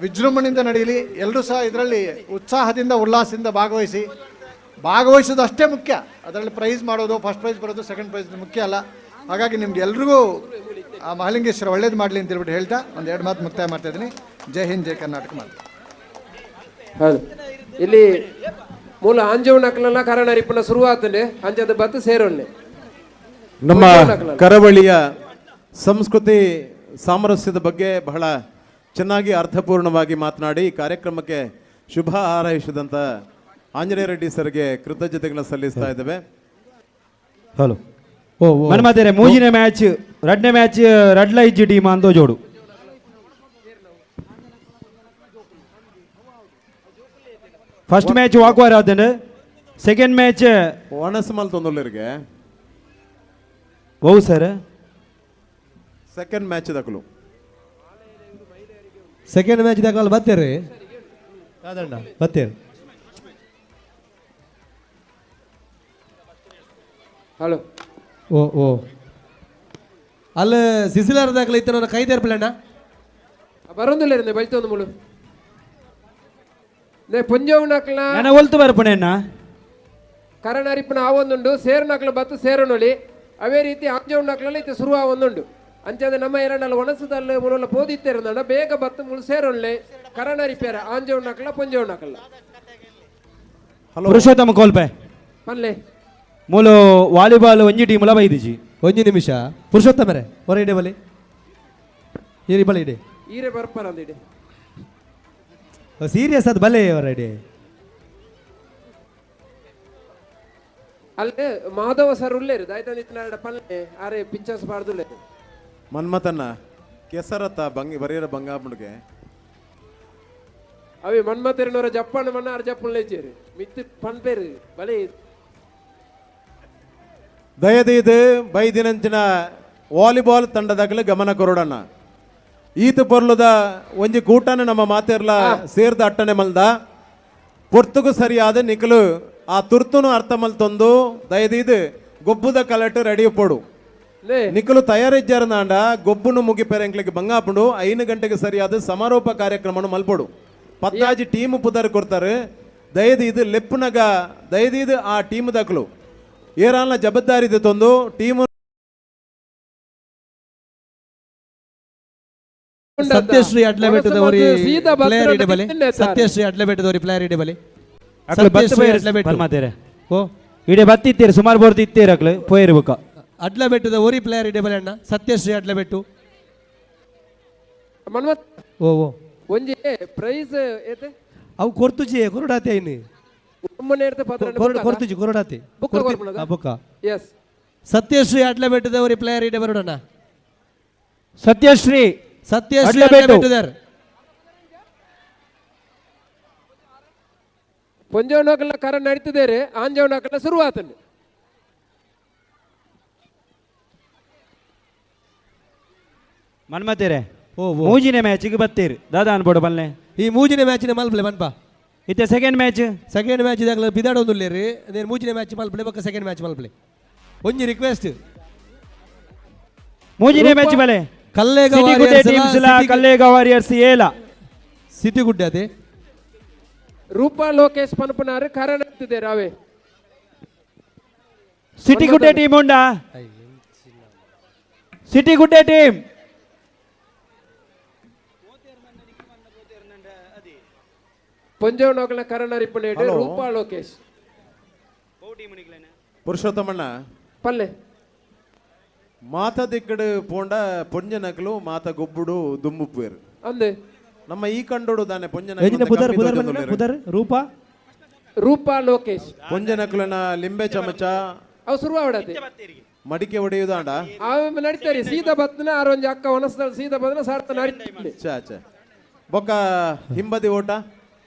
ವಿಜೃಂಭಣೆಯಿಂದ ನಡೀಲಿ, ಎಲ್ಲರೂ ಸಹ ಇದರಲ್ಲಿ ಉತ್ಸಾಹದಿಂದ ಉಲ್ಲಾಸದಿಂದ ಭಾಗವಹಿಸಿ. ಭಾಗವಹಿಸೋದು ಅಷ್ಟೇ ಮುಖ್ಯ, ಅದರಲ್ಲಿ ಪ್ರೈಸ್ ಮಾಡೋದು, ಫಸ್ಟ್ ಪ್ರೈಸ್ ಬರೋದು, ಸೆಕೆಂಡ್ ಪ್ರೈಸ್ ಮುಖ್ಯ ಅಲ್ಲ. ಹಾಗಾಗಿ ನಿಮ್ಗೆ ಎಲ್ರಿಗೂ ಆ ಮಹಾಲಿಂಗೇಶ್ವರ ಒಳ್ಳೇದು ಮಾಡಲಿ ಅಂತ ಹೇಳ್ಬಿಟ್ಟು ಹೇಳ್ತಾ ಒಂದು ಎರಡು ಮಾತು ಮುಕ್ತಾಯ ಮಾಡ್ತಾ ಇದ್ದೀನಿ. ಜೈ ಹಿಂದ್, ಜೈ ಕರ್ನಾಟಕ ಮಾತು. ಹೌದು, ಇಲ್ಲಿ ಮೂಲ ಆಂಜೋವ್ ನಕಲನ್ನ ಕರಣರಿಪ್ಪನ ಶುರುವಾತನೆ ಅಂಜದ ಬತ್ತು ಸೇರೊನ್ನೆ. ನಮ್ಮ ಕರಾವಳಿಯ ಸಂಸ್ಕೃತಿ ಸಾಮರಸ್ಯದ ಬಗ್ಗೆ ಬಹಳ ಚೆನ್ನಾಗಿ ಅರ್ಥಪೂರ್ಣವಾಗಿ ಮಾತನಾಡಿ ಈ ಕಾರ್ಯಕ್ರಮಕ್ಕೆ ಶುಭ ಹಾರೈಸಿದಂಥ ಆಂಜನೇಯ ರೆಡ್ಡಿ ಸರ್ಗೆ ಕೃತಜ್ಞತೆಗಳನ್ನು ಸಲ್ಲಿಸ್ತಾ ಇದ್ದೇವೆ. ಹಲೋ ಮನ್ಮತೇರೆ, ಮೂಜಿನ ಮ್ಯಾಚ್ ರಡ್ನೇ ಮ್ಯಾಚ್ ರಡ್ಲ ಇಜ್ಜಿ ಟೀಮ್ ಅಂದೋ ಜೋಡು. ಫಸ್ಟ್ ಮ್ಯಾಚ್ ವಾಕ್ವಾರ್ ಆತಂಡು, ಸೆಕೆಂಡ್ ಮ್ಯಾಚ್ ಒಣಸಮಲ್ ತೊಂದೊಲ್ಲರಿಗೆ ಬಹು sir. Second match ದಕಲು second match ದಾಖಲು ಬತ್ತೇರಿ ಕಾದಣ್ಣ ಬತ್ತೇರಿ. ಹಲೋ ಓ ಓ ಅಲ್ಲ ಸಿಸಿಲಾರ ದಾಖಲೆ ಇತ್ತು ನನ್ನ ಕೈ ತೇರ್ಪಲಣ್ಣ. ಬರೋದಿಲ್ಲ ಇರಂದೆ ಬೈತೊಂದು ಮುಳು ನೇ ಪೊಂಜೋವ್ ನಕಲ ನನ್ನ ಒಲ್ತು ಬರ್ಪಣೆಣ್ಣ. ಕರಣರಿಪ್ಪನ ಆ ಒಂದುಂಡು ಸೇರು ನಕಲು ಬತ್ತು ಸೇರನೊಳಿ. ಅವೇ ರೀತಿ ಆಂಜೋವ್ ನಕಲಲ್ಲಿ ಇತ್ತೆ ಶುರು ಆ ಒಂದುಂಡು. ಅಂಚಾದ ನಮ್ಮ ಎರಡಲ್ಲ ಒಣಸದಲ್ಲಿ ಮುಳುಲ ಪೋದಿತ್ತಿರಂದಣ್ಣ ಬೇಗ ಬತ್ತು ಮುಳು ಸೇರೊಳ್ಳೆ ಕರಣರಿಪ್ಯಾರ ಆಂಜೋವ್ ನಕಲ ಪೊಂಜೋವ್ ನಕಲ. ಪುರುಷೋತ್ತಮ ಕೋಲ್ಪೆ ಪನ್ಲೆ ಮೂಲು ವಾಲಿಬಾಲ್ ಒಂಜಿ ಟೀಮ್ ಲ ಬೈದಿಜಿ. ಒಂಜಿ ನಿಮಿಷ ಪುರುಷೋತ್ತಮರೇ, ಹೊರ ಇಡೆ ಬಲಿ ಈರಿ ಬಲಿ ಇಡೆ. ಈರೆ ಬರ್ಪರ ಅಂದಿಡೆ. ಸೀರಿಯಸ್ ಅದು ಬಲೆ ಹೊರ ಇಡೆ. ಅಲ್ಲೇ ಮಾಧವ ಸರ್ ಉಲ್ಲೇರು ದಾಯ್ತಂದಿತ್ತಿನ ಪಲ್ಲೆ ಆರೆ ಪಿಕ್ಚರ್ಸ್ ಬಾರ್ದುಲ್ಲೇರು. ಮನ್ಮಥನ ಕೆಸರತ್ತ ಬಂಗಿ ಬರೀರ ಬಂಗಾಪುಣಿಗೆ ಅವಿ ಮನ್ಮಥರಿನವರ ಜಪ್ಪಣ್ಣ ಮಣ್ಣ ಆರ್ ಜಪ್ಪನ್ ಲೇಚೇರು ಮಿತ್ತು ಪನ್ಪೇರು ಬಲಿ. ದಯದೀದು ಬೈದಿನಂಚಿನ ವಾಲಿಬಾಲ್ ತಂಡದಾಗಲೇ ಗಮನ ಕೊರಡಣ್ಣ. ಈತ ಪೊರ್ಲುದ ಒಂಜಿ ಕೂಟನ ನಮ್ಮ ಮಾತೆರ್ಲ ಸೇರ್ದ ಅಟ್ಟನೆ ಮಲ್ದ ಪೊರ್ತುಗು ಸರಿಯಾದ ನಿಕಲು ಆ ತುರ್ತುನು ಅರ್ಥ ಮಲ್ತೊಂದು ದಯದೀದು ಗೊಬ್ಬುದ ಕಲಟು ರೆಡಿ ಪೋಡು. ನಿಕಲು ತಯಾರಿಜ್ಜಾರನಾಂಡ ಗೊಬ್ಬುನು ಮುಗಿಪೆರೆಂಕ್ಲಿಗೆ ಬಂಗಾಪುಂಡು. 5 ಗಂಟೆಗೆ ಸರಿಯಾದ ಸಮಾರೋಪ ಕಾರ್ಯಕ್ರಮನು ಮಲ್ಪೊಡು. ಪತ್ತಾಜಿ ಟೀಮ್ ಪುದರ್ ಕೊಡ್ತಾರೆ. ದಯದೀದು ಲೆಪ್ಪುನಗ ದಯದೀದು ಆ ಟೀಮ್ ದಕ್ಲು ಏರಾಲ್ನ ಜವಾಬ್ದಾರಿ ತಂದು ಟೀಮ್. ಸತ್ಯಶ್ರೀ ಅಡ್ಲಬೆಟ್ಟದವರಿ ಸೀದಾ ಪ್ಲೇಯರ್ ಇಡೆ ಬಲಿ. ಸತ್ಯಶ್ರೀ ಅಡ್ಲಬೆಟ್ಟದವರಿ ಪ್ಲೇಯರ್ ಇಡೆ ಬಲಿ. ಅಕ್ಲು ಬತ್ತು ಸತ್ಯಶ್ರೀ ಅಡ್ಲಬೆಟ್ಟು. ಪರ್ಮಾತೇರೆ. ಓ ಇಡೆ ಬತ್ತಿತ್ತೀರಿ ಸುಮಾರು ಬೋರ್ದು ಇತ್ತೀರಿ ಅಕ್ಲು ಪೋಯಿರು ಬುಕ್ಕ. ಅಡ್ಲಬೆಟ್ಟದ ಓರಿ ಪ್ಲೇಯರ್ ಇಡೆ ಬಲಿ ಅಣ್ಣ. ಸತ್ಯಶ್ರೀ ಅಡ್ಲಬೆಟ್ಟು. ಮನ್ಮತ್ ಓ ಓ ಒಂಜಿ ಪ್ರೈಸ್ ಏತೆ. ಅವು ಕೊರ್ತುಜಿ ಕೊರಡಾತೆ ಐನಿ. ಒಮ್ಮನೆ ಇರ್ತೆ ಪತ್ರ. ಕೊರ್ತುಜಿ ಕೊರಡಾತೆ. ಬುಕ್ಕ ಕೊರ್ಪುನದ? ಬುಕ್ಕ. ಎಸ್. ಸತ್ಯಶ್ರೀ ಅಡ್ಲಬೆಟ್ಟದವರಿ ಪ್ಲೇಯರ್ ಇಡೆ ಬರೋಣ. ಸತ್ಯಶ್ರೀ ಸತ್ಯಶ್ರೀ ಅಡ್ಲಬೆಟ್ಟು. ಅಡ್ಲಬೆಟ್ಟದರ್. ಪೊಂಜೋವ್ ನಕಲ ಕರ ನಡೀತಿದ್ದೇರೆ ಆಂಜೋವ್ ನಕಲ ಶುರುವಾತಂಡು. ಮನ್ಮತೇರೆ ಓ ಓ ಮೂಜಿನ ಮ್ಯಾಚಿಗೆ ಬತ್ತೀರಿ ದಾದಾ ಅನ್ಬೋಡು ಬಲ್ಲೆ. ಈ ಮೂಜಿನ ಮ್ಯಾಚಿನ ಮಲ್ಪಲೆ ಮನ್ಪ. ಇತ್ತೆ ಸೆಕೆಂಡ್ ಮ್ಯಾಚ್. Second match ಇದಾಗಲ ಬಿದಾಡೊಂದುಲ್ಲೇರಿ ಅದೇ ಮೂಜಿನ ಮ್ಯಾಚ್ ಮಲ್ಪಲೆ ಬೊಕ್ಕ ಸೆಕೆಂಡ್ ಮ್ಯಾಚ್ ಮಲ್ಪಲೆ. ಒಂಜಿ ರಿಕ್ವೆಸ್ಟ್. ಮೂಜಿನೇ ಮ್ಯಾಚ್ ಬಲೆ. ಕಲ್ಲೇಗ ಸಿಟಿ ಗುಡ್ಡೆ ಟೀಮ್ಸ್ ಲ ಕಲ್ಲೇಗ ವಾರಿಯರ್ಸ್ ಏಲ. ಸಿಟಿ ಗುಡ್ಡೆ ಅದೇ. ರೂಪಾ ಲೋಕೇಶ್ ಪನ್ಪುನಾರು ಕರಣ ರಾವೆ. City Gudde team ಉಂಡಾ? City Gudde team. ಪೊಂಜೋನೋಗಲ ಕರಣ ರಿಪ್ಪುನೇಟು Hello. Roopa Lokesh. ಪುರುಷೋತ್ತಮಣ್ಣ ಪಲ್ಲೆ. ಮಾತ ದಿಕ್ಕಡು ಪೋಂಡ ಪೊಂಜನಕಲು ಮಾತ ಗೊಬ್ಬುಡು ದುಂಬುಪ್ಪೇರು. ಅಂದೆ. ನಮ್ಮ ಈ ಕಂಡೋಡು ದಾನೆ ಎಂಜಿನ ಪುದರ್ ಪುದರ್ ಪೊಂಜನಕಲು ಪುದರ್ ರೂಪಾ ರೂಪಾ ಲೋಕೇಶ್. ಪೊಂಜನಕುಲನ ಲಿಂಬೆ ಚಮಚ ಅವು ಶುರುವಾವಡತೆ. ಮಡಿಕೆ ಒಡೆಯುದಾಂಡ. ಅವ ನಡೀತಾರೆ ಸೀದಾ ಬತ್ನ ಆರೊಂಜಿ ಅಕ್ಕ ಒನಸ್ದ ಸೀದಾ ಬತ್ನ ಸಾರ್ತ ನಡೀತಾರೆ. ಚಾ ಚಾ ಬೊಕ್ಕ ಹಿಂಬದಿ ಓಟ.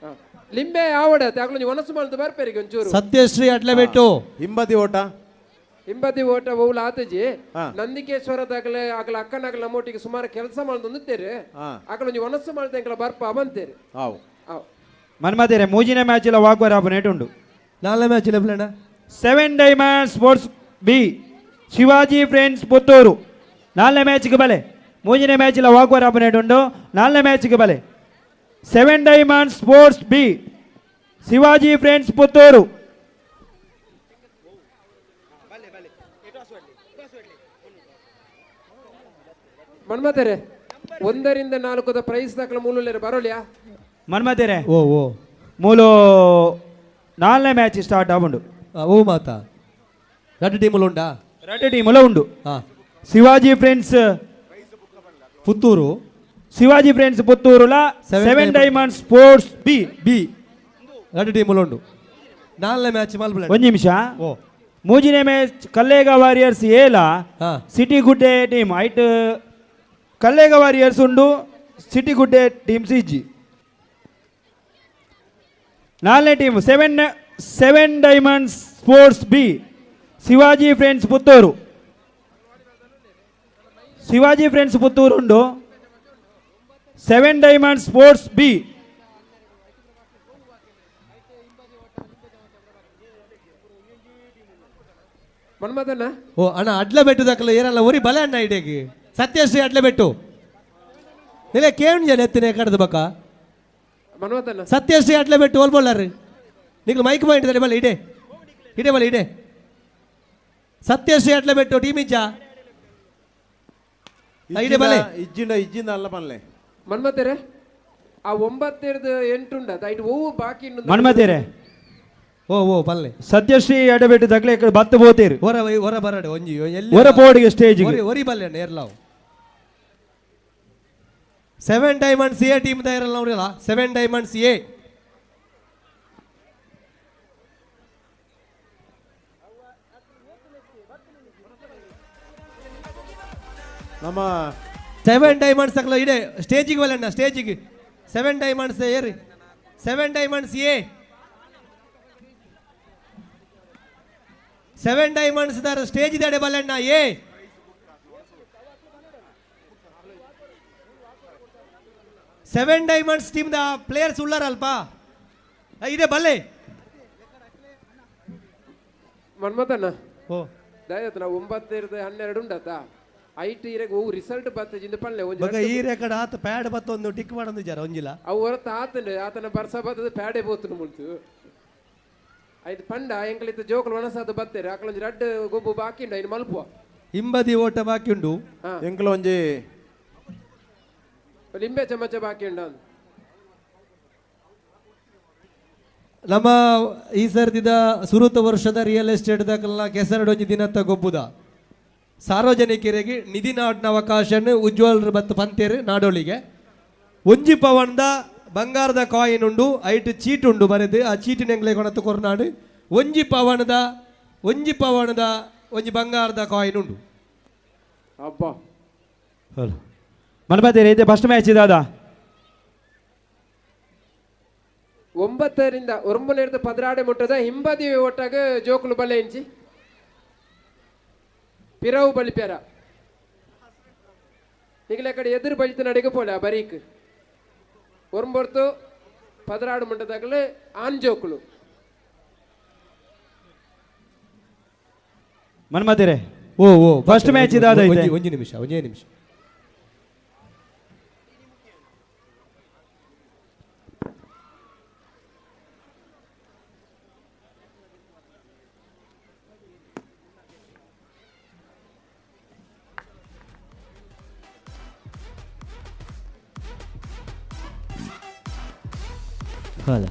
ಲಿಂಬೆ ಆವಡತೆ ಅಗ್ಲೊಂಜಿ ಒನಸು ಮಲ್ತು ಬರ್ಪೇರಿಗೆ ಒಂಚೂರು. ಸತ್ಯಶ್ರೀ ಅಡ್ಲೆಬೆಟ್ಟು. ಹಿಂಬದಿ ಓಟ. ಹಿಂಬದಿ ಓಟ ಓವುಲ ಆತಜಿ ನಂದಿಕೇಶ್ವರದಾಗಲೇ ಅಗಲ ಅಕ್ಕನಗಲ ನಮ್ಮೊಟ್ಟಿಗೆ ಸುಮಾರು ಕೆಲಸ ಮಾಡ್ದೊಂದಿತ್ತೇರು. ಅಗಲೊಂಜಿ ಒನಸು ಮಲ್ತ ಎಂಕಲ ಬರ್ಪ ಅವಂತೇರು. ಆವು. ಆವು. ಮನ್ಮದೇರೆ ಮೂಜಿನೇ ಮ್ಯಾಚ್ ಇಲ್ಲ ವಾಗ್ವರ ಆಪನೇಟ್ ಉಂಡು. ನಾಲ್ನೇ ಮ್ಯಾಚ್ ಇಲ್ಲ ಪ್ಲೇಣ. Seven diamond sports B Shivaji friends Puttur ನಾಲ್ನೇ ಮ್ಯಾಚ್ಗೆ ಬಲೆ. ಮೂಜಿನೇ ಮ್ಯಾಚ್ ಇಲ್ಲ ವಾಗ್ವರ ಆಪನೇಟ್ ಉಂಡು. ನಾಲ್ನೇ ಮ್ಯಾಚ್ಗೆ ಬಲೆ. Seven diamond sports B Shivaji friends Puttur. ಮನ್ಮತರೆ 1 ರಿಂದ 4 ಪ್ರೈಸ್ ದಾಖಲ ಮೂಲುಲ್ಲೇರು ಬರೋಲಿಯಾ? ಮನ್ಮತೇರೆ ಓ ಓ ಮೂಲು ನಾಲ್ನೇ ಮ್ಯಾಚ್ ಸ್ಟಾರ್ಟ್ ಆವುಂಡು. ಓ ಮಾತಾ ರಡ್ಡು ಟೀಮುಲು ಉಂಡಾ? ರಡ್ಡು ಟೀಮುಲ ಉಂಡು. ಶಿವಾಜಿ ಫ್ರೆಂಡ್ಸ್ ಪುತ್ತೂರು. ಶಿವಾಜಿ ಫ್ರೆಂಡ್ಸ್ ಪುತ್ತೂರುಲ seven diamond sports B B ರಡ್ಡು ಟೀಮುಲು ಉಂಡು. ನಾಲ್ನೇ ಮ್ಯಾಚ್ ಮಲ್ಪುಲ. ಒಂದು ನಿಮಿಷ. ಓ ಮೂಜಿನೇ ಮ್ಯಾಚ್ ಕಲ್ಲೇಗ ವಾರಿಯರ್ಸ್ ಏಲ ಸಿಟಿ ಗುಡ್ಡೆ ಟೀಮ್ ಐಟ್ ಕಲ್ಲೇಗ ವಾರಿಯರ್ಸ್ ಉಂಡು ಸಿಟಿ ಗುಡ್ಡೆ ಟೀಮ್ಸ್ ಇಜ್ಜಿ. ನಾಲ್ನೇ team seven diamonds sports B Shivaji friends Puttur. Shivaji friends Puttur ಉಂಡು. ಸೆವೆನ್ ಡೈಮಂಡ್ ಸ್ಪೋರ್ಟ್ಸ್ ಬಿ ಮನ್ಮದನ್ನ ಓ ಅಣ್ಣ ಅಡ್ಲಬೆಟ್ಟು ದಾಖಲ ಏರಲ್ಲ ಒರಿ ಬಲೆ ಅಣ್ಣ ಇಡೇಗಿ ಸತ್ಯಶ್ರೀ ಅಡ್ಲಬೆಟ್ಟು ನಿಲೆ ಕೇಣ್ ಜನ ಎತ್ತಿನ ಕಡ್ದು ಬಕ್ಕ ಮನ್ಮದನ್ನ ಸತ್ಯಶ್ರೀ ಅಡ್ಲಬೆಟ್ಟು ಓಲ್ಬೋಲ್ಲಾರ್ರಿ ನಿಗ್ಲು ಮೈಕ್ ಪಾಯಿಂಟ್ ಬಲ್ಲ ಇಡೆ ಇಡೆ ಬಲ್ಲ ಇಡೆ ಸತ್ಯಶ್ರೀ ಅಡ್ಲಬೆಟ್ಟು ಟೀಮ್ ಇಜ್ಜಾ ಇಡೆ ಬಲೆ ಇಜ್ಜಿಂಡ ಇಜ್ಜಿಂದ ಅಲ್ಲ ಪನ್ಲೆ. ಮನ್ಮತೇರೆ ಆ 9 8 ಉಂಡ ಐಟ್ ಓವು ಬಾಕಿ ಉಂಡು. ಮನ್ಮತೇರೆ ಓ ಓ ಪಲ್ಲೆ ಸತ್ಯಶ್ರೀ ಎಡಬೆಟ್ಟು ತಗಲೆ ಬತ್ತು ಬೋತೇರು. ಹೊರ ಹೊರ ಬರಡೆ ಒಂಜಿ ಎಲ್ಲಿ ಹೊರ ಪೋಡಿಗೆ ಸ್ಟೇಜ್ ಒರಿ ಒರಿ ಬಲ್ಲೆ ಅಣ್ಣ ಏರ್ಲಾವು ಸೆವೆನ್ ಡೈಮಂಡ್ಸ್ ಎ ಟೀಮ್ ತಯಾರಲ್ಲ ನೋಡಿಲ್ಲ. ಸೆವೆನ್ ಡೈಮಂಡ್ಸ್ ಎ ನಮ್ಮ ಸೆವೆನ್ ಡೈಮಂಡ್ಸ್ ತಕಲ ಇಡೆ ಸ್ಟೇಜಿಗೆ ಬಲ್ಲಣ್ಣ ಸ್ಟೇಜಿಗೆ ಸೆವೆನ್ ಡೈಮಂಡ್ಸ್ ಏರಿ seven diamonds A seven diamonds ದಾರ ಸ್ಟೇಜ್ ಇದ್ದಾಡೆ ಬಲ್ಲಣ್ಣ A seven diamonds team the players ಉಳ್ಳಾರಲ್ಪ ಇದೆ ಬಲ್ಲೆ. ಮನ್ಮತಣ್ಣ ಓ ದಯತ್ ನಾವು 9 12 ಉಂಡತ ಐಟ್ ಇರೆಗ್ ಓವು ರಿಸಲ್ಟ್ ಬತ್ತಜಿಂದ ಪಲ್ಲೆ ಒಂಜಿ ಬಗ ಈ ರೆಕಾರ್ಡ್ ಆತ ಪ್ಯಾಡ್ ಬತ್ತೊಂದು ಟಿಕ್ ಮಾಡೊಂದು ಜರ ಒಂಜಿಲ ಅವು ಹೊರತ ಆತನ ಆತನ ಬರ್ಸ ಬತ್ತದ ಪ್ಯಾಡೆ ಬೋತನು ಮುಲ್ತು ಐದು ಪಂಡ ಎಂಕಲಿತ್ತ ಜೋಕುಲು ಒಣಸಾದ ಬತ್ತೇರು ಅಕಲೊಂಜಿ ರಡ್ಡು ಗೊಬ್ಬು ಬಾಕಿ ಉಂಡು ಐನು ಮಲ್ಪುವ. ಹಿಂಬದಿ ಓಟ ಬಾಕಿ ಉಂಡು. ಎಂಕಲ ಒಂಜಿ ಲಿಂಬೆ ಚಮಚ ಬಾಕಿ ಉಂಡು. ನಮ್ಮ ಈ ಸರ್ತಿದ ಸುರುತ ವರ್ಷದ ರಿಯಲ್ ಎಸ್ಟೇಟ್ ದಾಖಲ ಕೆಸರಡೊಂಜಿ ದಿನತ್ತ ಗೊಬ್ಬುದ ಸಾರ್ವಜನಿಕರಿಗೆ ನಿಧಿ ನಾಡಿನ ಅವಕಾಶನ ಉಜ್ವಲ್ ಮತ್ತು ಪಂತೇರು ನಾಡೋಳಿಗೆ ಒಂಜಿ ಪವನ್ದ ಬಂಗಾರದ ಕಾಯಿನ್ ಉಂಡು ಐಟ್ ಚೀಟ್ ಉಂಡು ಬರೆದು ಆ ಚೀಟಿನ ಎಂಗ್ಲೆ ಕೊಣತು ಕೊರ್ನಾಡು ಒಂಜಿ ಪವನದ ಒಂಜಿ ಬಂಗಾರದ ಕಾಯಿನ್ ಉಂಡು. ಅಬ್ಬಾ ಹಲೋ ಮನ್ಮತೇರೆ ಇದೆ ಫಸ್ಟ್ ಮ್ಯಾಚ್ ಇದಾದ 9 ರಿಂದ 9 16 ಮುಟ್ಟದ ಹಿಂಬದಿ ಒಟ್ಟಾಗ ಜೋಕುಲು ಬಲ್ಲೆ ಇಂಚಿ ಪಿರವು ಬಲಿಪ್ಯಾರ ಈಗಲೇ ಕಡೆ ಎದುರು ಬಲಿತ ನಡಿಗೆ ಪೋಲೆ ಆ ಬರೀಕ್ 9 16 ಮುಟ್ಟದಾಗಲೇ ಆನ್ ಜೋಕುಲು. ಮನ್ಮತಿರೆ. ಓ ಓ ಫಸ್ಟ್ ಮ್ಯಾಚ್ ಇದಾದ ಒಂಜಿ ನಿಮಿಷ, ಒಂಜೇ ನಿಮಿಷ. ಹೌದಾ?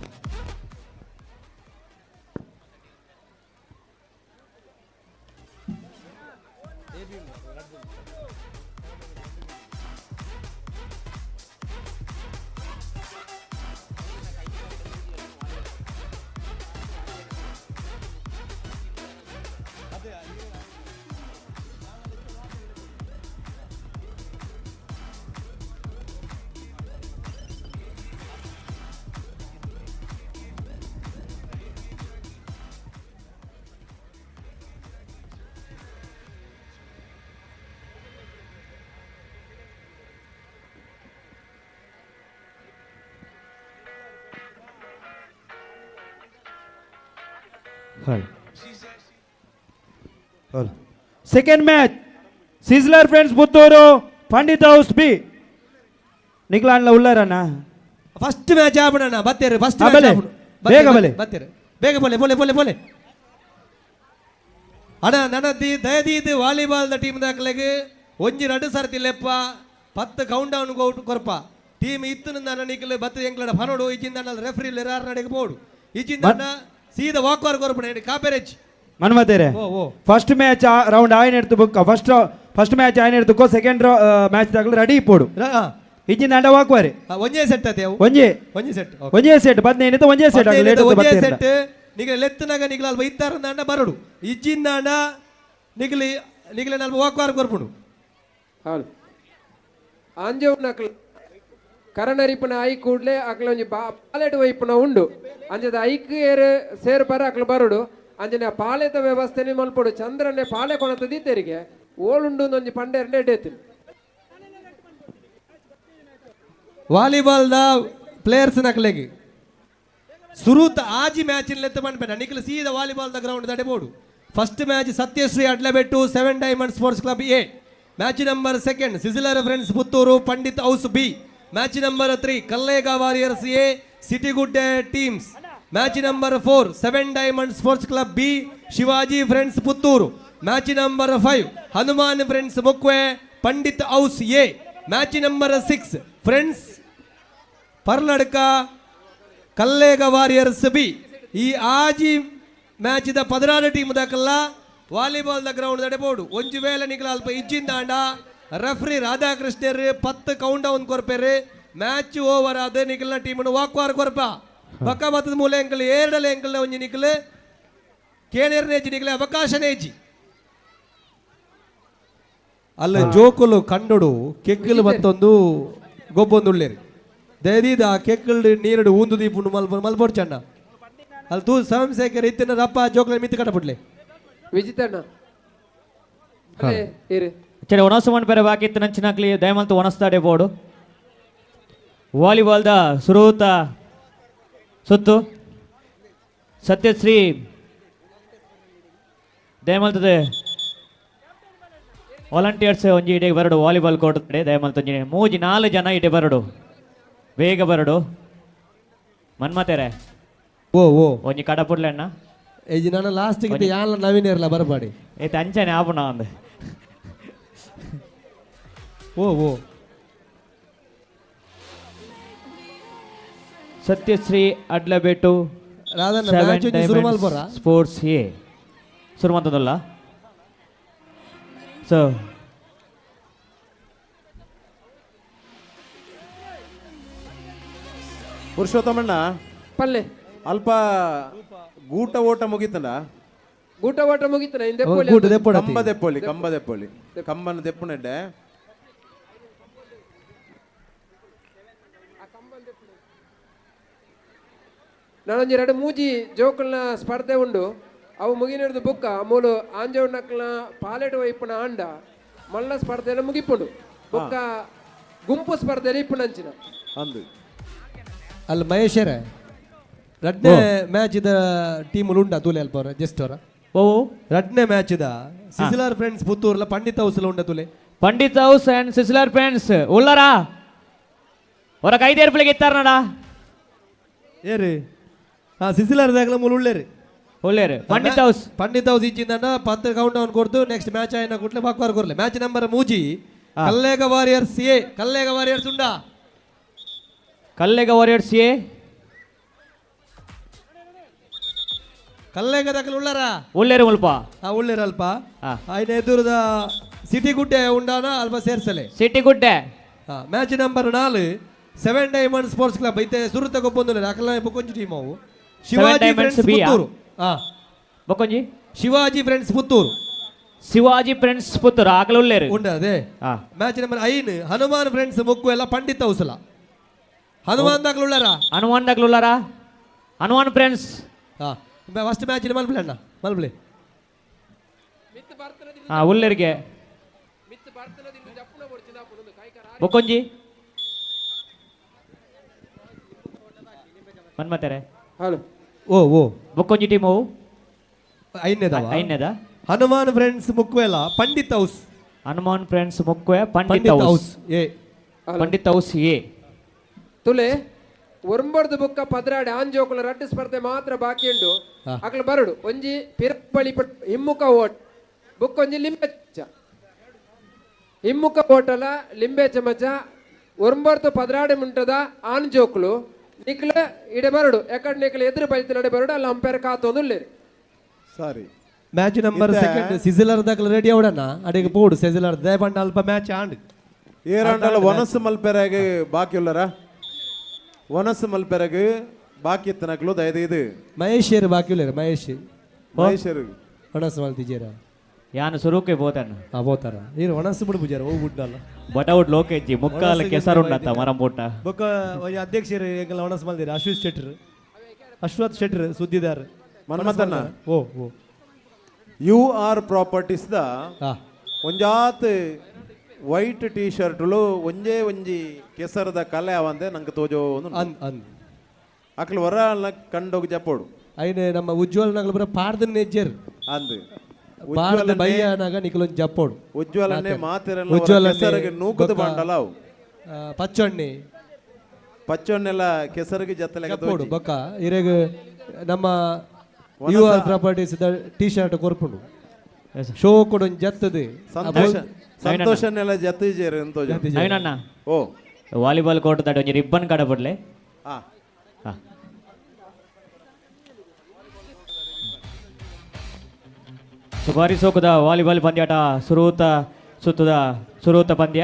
Second match Sizzler Friends Puttur, Pandit House B. ನಿಕ್ಲಾಂಡ್ಲ ಉಳ್ಳಾರಣ್ಣ. First match ಆಪಣಣ್ಣ, ಬತ್ತೇರು first. ಬಲೆ. ಬೇಗ ಬಲೆ. ಬತ್ತೇರು ಬೇಗ, ಬೋಲೆ ಬೋಲೆ ಬೋಲೆ ಬೋಲೆ ಅಣ್ಣ. ನನ್ನ ದಯದೀದ್ ವಾಲಿಬಾಲ್ the team ದಾಖಲೆಗೆ ಒಂಜಿ ರಡ್ಡು ಸರ್ತಿ ಲೆಪ್ಪ 10 ಕೌಂಟ್ ಡೌನ್ ಕೊರ್ಪ. ಟೀಮ್ ಇತ್ತು ನನ್ನ ನಿಕ್ಲೆ ಬತ್ತು ಎಂಕ್ಲಡ ಫನೋಡು ಇಜ್ಜಿಂದ ರೆಫ್ರಿ ಲಾರ್ ನಡೆಗೆ ಪೋಡು ಇಜ್ಜಿಂದ ಸೀದಾ ವಾಕ್ವಾರ್ ಕೊರ್ಪಣ ಕಾಪೆರೆಜ್. ಮನ್ಮತೇರೆ, first match round ಆಯ್ನ ಎಡ್ತು ಬುಕ್ ಫಸ್ಟ್ ಫಸ್ಟ್ ಮ್ಯಾಚ್ ಆಯ್ನ ಎಡ್ತುಕೋ ಸೆಕೆಂಡ್ ಮ್ಯಾಚ್ ದಾಖಲೆ ರೆಡಿ ಪೋಡು ಇಜ್ಜಿಂದ ಅಂಡ ವಾಕ್ವಾರೆ. ಒಂಜೇ ಸೆಟ್ ಅತೆ. ಒಂಜೇ ಒಂಜೇ ಸೆಟ್. ಒಂಜೇ ಸೆಟ್ 15 ಒಂಜೇ ಸೆಟ್. ಒಂಜೇ ಸೆಟ್ ನಿಗಲೆ ಲೆತ್ತನಾಗ ನಿಗಲ ಅಲ್ಪ ಇತ್ತಾರ ಅಂಡ ಬರಡು ಇಜ್ಜಿಂದ ಅಂಡ ನಿಗಲಿ ನಿಗಲೆ ನಲ್ಪ ವಾಕ್ವಾರ್ ಕೊರ್ಪುಂಡು. ಹೌದು, ಆಂಜೋವ್ ನಕ್ಲು ಕರಣರಿಪುನ I ಕೂಡ್ಲೆ ಅಕ್ಲ ಒಂಜಿ ಪಾಲೆಟ್ ವೈಪುನ ಉಂಡು. ಅಂಜದ ಐಕ್ ಏರ್ ಸೇರ್ ಬರ ಅಕ್ಲು ಬರಡು. ಅಂಜನೆ ಪಾಲೆದ ವ್ಯವಸ್ಥೆನೆ ಮಲ್ಪೊಡು. ಚಂದ್ರನೆ ಪಾಲೆ ಕೊಣತ ದೀತೆರಿಗೆ ಓಳುಂಡು ಒಂಜಿ ಪಂಡೆ ಎಡ್ಡೆತ್ತಿನ. ವಾಲಿಬಾಲ್ the players ನಕ್ಲೆಗ್ ಸುರೂತ ಆಜಿ ಮ್ಯಾಚ್ ಲೆತ್ತ ಪನ್ಪೆನ ನಿಕ್ಲ ಸೀದಾ ವಾಲಿಬಾಲ್ the ground ದಡೆ ಬೋಡು. First match Satyashree Adlabettu Seven Diamond Sports Club A. Match number second Sizzler Friends Puttur, Pandit House B. Match number 3 Kallega Warriors A, City Gudde teams. Match number 4 Seven Diamond Sports Club B, Shivaji Friends Puttur. Match number 5 Hanuman Friends Mukve, Pandit House A. Match number 6 Friends Parladka, Kallega Warriors B. ಈ ಆಜಿ ಮ್ಯಾಚ್ದ 16 team ದಾಕಲ್ಲ volleyball the ground ದಡೆ ಬೋಡು. ಒಂಜಿ ವೇಳೆ ನಿಗಲ ಅಲ್ಪ ಇಜ್ಜಿಂದಾಂಡ referee ರಾಧಾಕೃಷ್ಣರ್ 10 count down ಕೊರ್ಪೆರ್. Match over ಆದ ನಿಗಲ್ನ team ವಾಕ್ವಾರ್ ಕೊರ್ಪ. ಬಕ್ಕ ಬತ್ತದ ಮೂಲೆ ಎಂಕಲ್ ಏರಡಲೆ ಎಂಕಲ್ನ ಒಂಜಿ ನಿಕಲ್ ಕೇನೇರ್ನೇಜಿ ನಿಕಲೆ ಅವಕಾಶನೇಜಿ ಅಲ್ಲ. ಜೋಕುಲು ಕಂಡೊಡು ಕೆಕ್ಕಲು ಮತ್ತೊಂದು ಗೊಬ್ಬೊಂದು ಉಳ್ಳೇರಿ ದಯದೀದ ಆ ಕೆಕ್ಕಲ್ ನೀರಡು ಊಂದು ದೀಪುಂಡು ಮಲ್ಪ ಮಲ್ಪೊಡ್ ಚಣ್ಣ ಅಲ್ಲಿ ತೂ ಸೋಮಶೇಖರ್ ಇತ್ತಿನ ರಪ್ಪ ಜೋಕುಲ ಮಿತ್ತು ಕಟ್ಟಬಿಡ್ಲೆ. ವಿಜಿತಣ್ಣ ಇರು. ಸರಿ, ಒಣಸು ಮಣ್ ಬೇರೆ ಬಾಕಿ ಇತ್ತು ನಂಚಿನಾಕ್ಲಿ ದಯಮಲ್ತು ಒಣಸ್ತಾಡೆ ಬೋರ್ಡು. ವಾಲಿಬಾಲ್ದ ಸುರೂತ ಸುತ್ತು ಸತ್ಯಶ್ರೀ ದಯಮಲ್ತದೆ ವಾಲಂಟಿಯರ್ಸ್ ಒಂಜಿ ಇಡೆ ಬರಡು. ವಾಲಿಬಾಲ್ ಕೋರ್ಟ್ ದಯಮಲ್ತ ಒಂಜಿ ಮೂಜಿ ನಾಲ್ಕು ಜನ ಇಡೆ ಬರಡು, ಬೇಗ ಬರಡು. ಮನ್ಮತೇರೆ ಓ ಓ ಒಂಜಿ ಕಡಪುಡ್ಲೆ ಅಣ್ಣ. ಏಜಿ ನಾನು ಲಾಸ್ಟ್ ಗಿತ್ತ ಯಾಲ ನವೀನ್ ಇರಲ್ಲ ಬರಬಾಡಿ. ಏತ್ ಅಂಚನೆ ಆಪುಣ ಒಂದು. ಓ ಓ ಸತ್ಯಶ್ರೀ ಅಡ್ಲಬೆಟ್ಟು ರಾಧಣ್ಣ, match ಒಂಜಿ ಶುರು ಮಲ್ಪೊರಾ? ಸ್ಪೋರ್ಟ್ಸ್ ಎ ಶುರು ಮಂತದಲ್ಲ. ಸೊ ಪುರುಷೋತ್ತಮಣ್ಣ ಪಲ್ಲೆ ಅಲ್ಪ ಗೂಟ ಓಟ ಮುಗೀತನ? ಗೂಟ ಓಟ ಮುಗೀತನ. ಕಂಬ ದೆಪ್ಪೊಲಿ, ಕಂಬ ದೆಪ್ಪೊಲಿ, ಕಂಬನ ದೆಪ್ಪುನೆಡ್ಡೆ. ನಾನೊಂಜಿ ಎರಡು ಮೂಜಿ ಜೋಕುಲ್ನ ಸ್ಪರ್ಧೆ ಉಂಡು. ಅವು ಮುಗಿನಿಡ್ದು ಬುಕ್ಕ ಮೂಲು ಆಂಜೋವ್ ನಕ್ಲ್ನ ಪಾಲೆಟ್ ವೈಪುನ ಆಂಡ ಮಲ್ಲ ಸ್ಪರ್ಧೆನ ಮುಗಿಪುಂಡು. ಬೊಕ್ಕ ಗುಂಪು ಸ್ಪರ್ಧೆಲಿ ಇಪ್ಪುನಂಚಿನ ಅಂದು. ಅಲ್ಲ ಮಹೇಶರೇ, ರಡ್ಡೆ ಮ್ಯಾಚ್ ಇದ ಟೀಮ್ ಉಂಡ ತೂಲೆ ಅಲ್ಪ ಅವರ ಜಸ್ಟ್ ಅವರ. ಓ ರಡ್ನೇ ಮ್ಯಾಚ್ the ಸಿಸಿಲಾರ್ ಫ್ರೆಂಡ್ಸ್ ಪುತ್ತೂರ್ಲ ಪಂಡಿತ್ ಹೌಸ್ ಉಂಡ ತುಲೆ. Pandit house and sizzler friends ಉಳ್ಳರಾ? ಹೊರ ಕೈದೇರ್ಪಲಿಗೆ ಇತ್ತಾರನಡ. ಏರಿ ಹಾ ಸಿಸಿಲಾರ್ ದಾಗಲ ಮೂಲ ಉಳ್ಳೇರಿ. ಉಳ್ಳೇರು ಪಂಡಿತ್ ಹೌಸ್. ಪಂಡಿತ್ ಹೌಸ್ ಇಚ್ಚಿಂದ 10 ಕೌಂಟ್ ಡೌನ್ ಕೊಡ್ತು ನೆಕ್ಸ್ಟ್ ಮ್ಯಾಚ್ ಆಯ್ನ ಕೂಡ್ಲೆ ಬಾಕ್ವಾರ್ ಕೊರ್ಲೆ. Match number 3 Kallega warriors A. Kallega warriors ಉಂಡಾ? Kallega warriors A. Kallega ದಾಖಲೆ ಉಳ್ಳಾರಾ? ಉಳ್ಳೇರು ಮುಲ್ಪ. ಹಾ ಉಳ್ಳೇರು ಅಲ್ಪ. ಆಯ್ನ ಎದುರುದ ಸಿಟಿ ಗುಡ್ಡೆ ಉಂಡಾನ ಅಲ್ಪ ಸೇರ್ಸಲೆ. ಸಿಟಿ ಗುಡ್ಡೆ. ಹಾ match number 4 seven diamond sports club ಐತೆ ಸುರುತ ಗೊಬ್ಬೊಂದುಲ್ಲ ಅಕಲ ಬೊಕೊಂಜಿ ಟೀಮ್ ಅವು. ಶಿವಾಜಿ Diamonds friends B ಆ? ಪುತ್ತೂರು. ಹಾ ಬೊಕೊಂಜಿ ಶಿವಾಜಿ ಫ್ರೆಂಡ್ಸ್ ಪುತ್ತೂರು. ಶಿವಾಜಿ ಫ್ರೆಂಡ್ಸ್ ಪುತ್ತೂರು ಆಕಲ ಉಳ್ಳೇರು. ಉಂಡ ಅದೇ. ಮ್ಯಾಚ್ ನಂಬರ್ 5 ಹನುಮಾನ್ ಫ್ರೆಂಡ್ಸ್ ಮುಕ್ಕು ಎಲ್ಲ ಪಂಡಿತ್ ಹೌಸಲ. ಹನುಮಾನ್ ದಾಖಲು ಉಳ್ಳಾರಾ? ಹನುಮಾನ್ ದಾಖಲು ಉಳ್ಳಾರಾ? ಹನುಮಾನ್ ಫ್ರೆಂಡ್ಸ್. ಹಾ ಫಸ್ಟ್ ಮ್ಯಾಚ್ ಮಲ್ಪ್ಲೆ ಅಣ್ಣ ಮಲ್ಪ್ಲೆ. ಹಾ ಉಳ್ಳೇರಿಗೆ ಬೊಕೊಂಜಿ ಮನ್ಮತಾರೆ. ಹಲೋ. ಓ ಓ ಬೊಕೊಂಜಿ ಟೀಮ್ ಅವು ಐದನೇದ. ಐದನೇದ ಹನುಮಾನ್ ಫ್ರೆಂಡ್ಸ್ ಮುಕ್ವೆಲ ಪಂಡಿತ್ ಹೌಸ್. ಹನುಮಾನ್ ಫ್ರೆಂಡ್ಸ್ ಮುಕ್ವೆ Pandit Pandit house. House A. Pandit house A. ತುಲೆ ಒರ್ಂಬರ್ದು ಬುಕ್ಕ ಪದ್ರಾಡೆ ಆಂಜೋಕುಲ ರಡ್ಡು ಸ್ಪರ್ಧೆ ಮಾತ್ರ ಬಾಕಿ ಉಂಡು. ಅಕ್ಲು ಬರಡು ಒಂಜಿ ಪಿರಪಳಿ ಹಿಮ್ಮುಖ ಓಟ್ ಬುಕ್ ಒಂಜಿ ಲಿಂಬೆ ಚಮಚ. ಹಿಮ್ಮುಖ ಓಟಲ ಲಿಂಬೆ ಚಮಚ ಒರ್ಂಬರ್ದು ಪದ್ರಾಡೆ ಮುಂಟದ ಆಂಜೋಕುಲು ನಿಕ್ಲ ಇಡೆ ಬರಡು ಎಕಡ್ ನಿಕ್ಲ ಎದುರು ಬೈತು ನಡೆ ಬರಡು ಅಲ್ಲ ಅಂಪೇರ್ ಕಾತೊಂದು ಉಲ್ಲೇರು. ಸಾರಿ ಮ್ಯಾಚ್ ನಂಬರ್ ಸೆಕೆಂಡ್ ಸಿಸಿಲರ್ ದಾಖಲೆ ರೆಡಿ ಅವಡಣ್ಣ ಅಡಿಗೆ ಪೋಡು ಸಿಸಿಲರ್ ದೇಪಂಡ ಅಲ್ಪ ಮ್ಯಾಚ್ ಆಂಡ್. ಏರಾಂಡಲ ವನಸ್ಸು ಮಲ್ಪೆರಾಗ ಬಾಕಿ ಉಲ್ಲರ? ವನಸ್ಸು ಮಲ್ಪೆರಾಗ ಬಾಕಿ ಇತ್ತನಕ್ಲು ದಯದೀದು ಮಹೇಶ್ ಏರು ಬಾಕಿ ಉಲ್ಲೇರು ಮಹೇಶ್. ಮಹೇಶ್ ಏರು. ವನಸ್ಸು ಮಲ್ತಿಜೇರ ಯಾನು ಸುರುಕೆ ಬೋತಣ್ಣ. ಹಾ ಬೋತಾರ ನೀರು ವನಸ್ಸು ಬಿಡು ಪೂಜಾರ ಹೋಗ್ಬಿಡ್ನಲ್ಲ. ಬಟೌಟ್ ಲೋಕೆಜ್ಜಿ ಮುಕ್ಕಾಲ ಕೆಸರುಂಡತ್ತ ಮರಂಪುಟ್ಟ. ಬೊಕ್ಕ ಒಂಜಿ ಅಧ್ಯಕ್ಷರು ಎಂಕಲ್ಲ ವನಸ್ಸು ಮಲ್ದಿರ ಅಶ್ವಥ್ ಶೆಟ್ರು. ಅಶ್ವಥ್ ಶೆಟ್ರು ಸುದ್ದಿದಾರ್. ಮನ್ಮಥಣ್ಣ. ಓ ಓ you are properties the ಒಂಜಾತ್ ವೈಟ್ ಟೀ ಶರ್ಟ್ಲು ಒಂಜೇ ಒಂಜಿ ಕೆಸರದ ಕಲೆ ಅವಂದೆ ನಂಗೆ ತೋಜೋ ಅಂದ್ ಅಂದ್ ಅಕ್ಲು ಹೊರ ಕಂಡೋಗಿ ಜಪ್ಪೋಡು. ಐನೆ ನಮ್ಮ ಉಜ್ವಲ್ ನಗಲು ಬರ ಪಾರ್ದನ್ ನೆಜ್ಜರ್. ಅಂದ್ ಪಾರ್ದ ಬಯ್ಯನಾಗ ನಿಕಲೊಂದು ಜಪ್ಪೋಡು. ಉಜ್ವಲನ್ನೇ ಮಾತಿರಲ್ಲ ಉಜ್ವಲನ್ನೇ ಕೆಸರಿಗೆ ನೂಕುದು ಬೊಕ್ಕ, ಬಂಡಲ ಅವು. ಪಚ್ಚೊಣ್ಣೆ. ಪಚ್ಚೊಣ್ಣೆಲ್ಲ ಕೆಸರಿಗೆ ಜತ್ತಲೆ ಜಪ್ಪೋಡು ಬೊಕ್ಕ ಇರೆಗ್ ನಮ್ಮ you are properties the T shirt ಕೊರ್ಪುಂಡು. Show ಕೊಡು ಒಂಜಿ ಜತ್ತದೆ. ಸಂತೋಷ ಸಂತೋಷನೆಲ್ಲ ಜತ್ತಿಜೇರು ಅಂತ ನವೀನಣ್ಣ. ಓ ವಾಲಿಬಾಲ್ ಕೋರ್ಟ್ ದಾಟ ಒಂಜಿ ರಿಬ್ಬನ್ ಕಡ ಬಡ್ಲೆ. ಆ. ಹಾ. ಸೊ ಬಾರಿ ಸೋಕುದ ವಾಲಿಬಾಲ್ ಪಂದ್ಯಾಟ ಸುರೂತ ಸುತ್ತದ ಸುರೂತ ಪಂದ್ಯ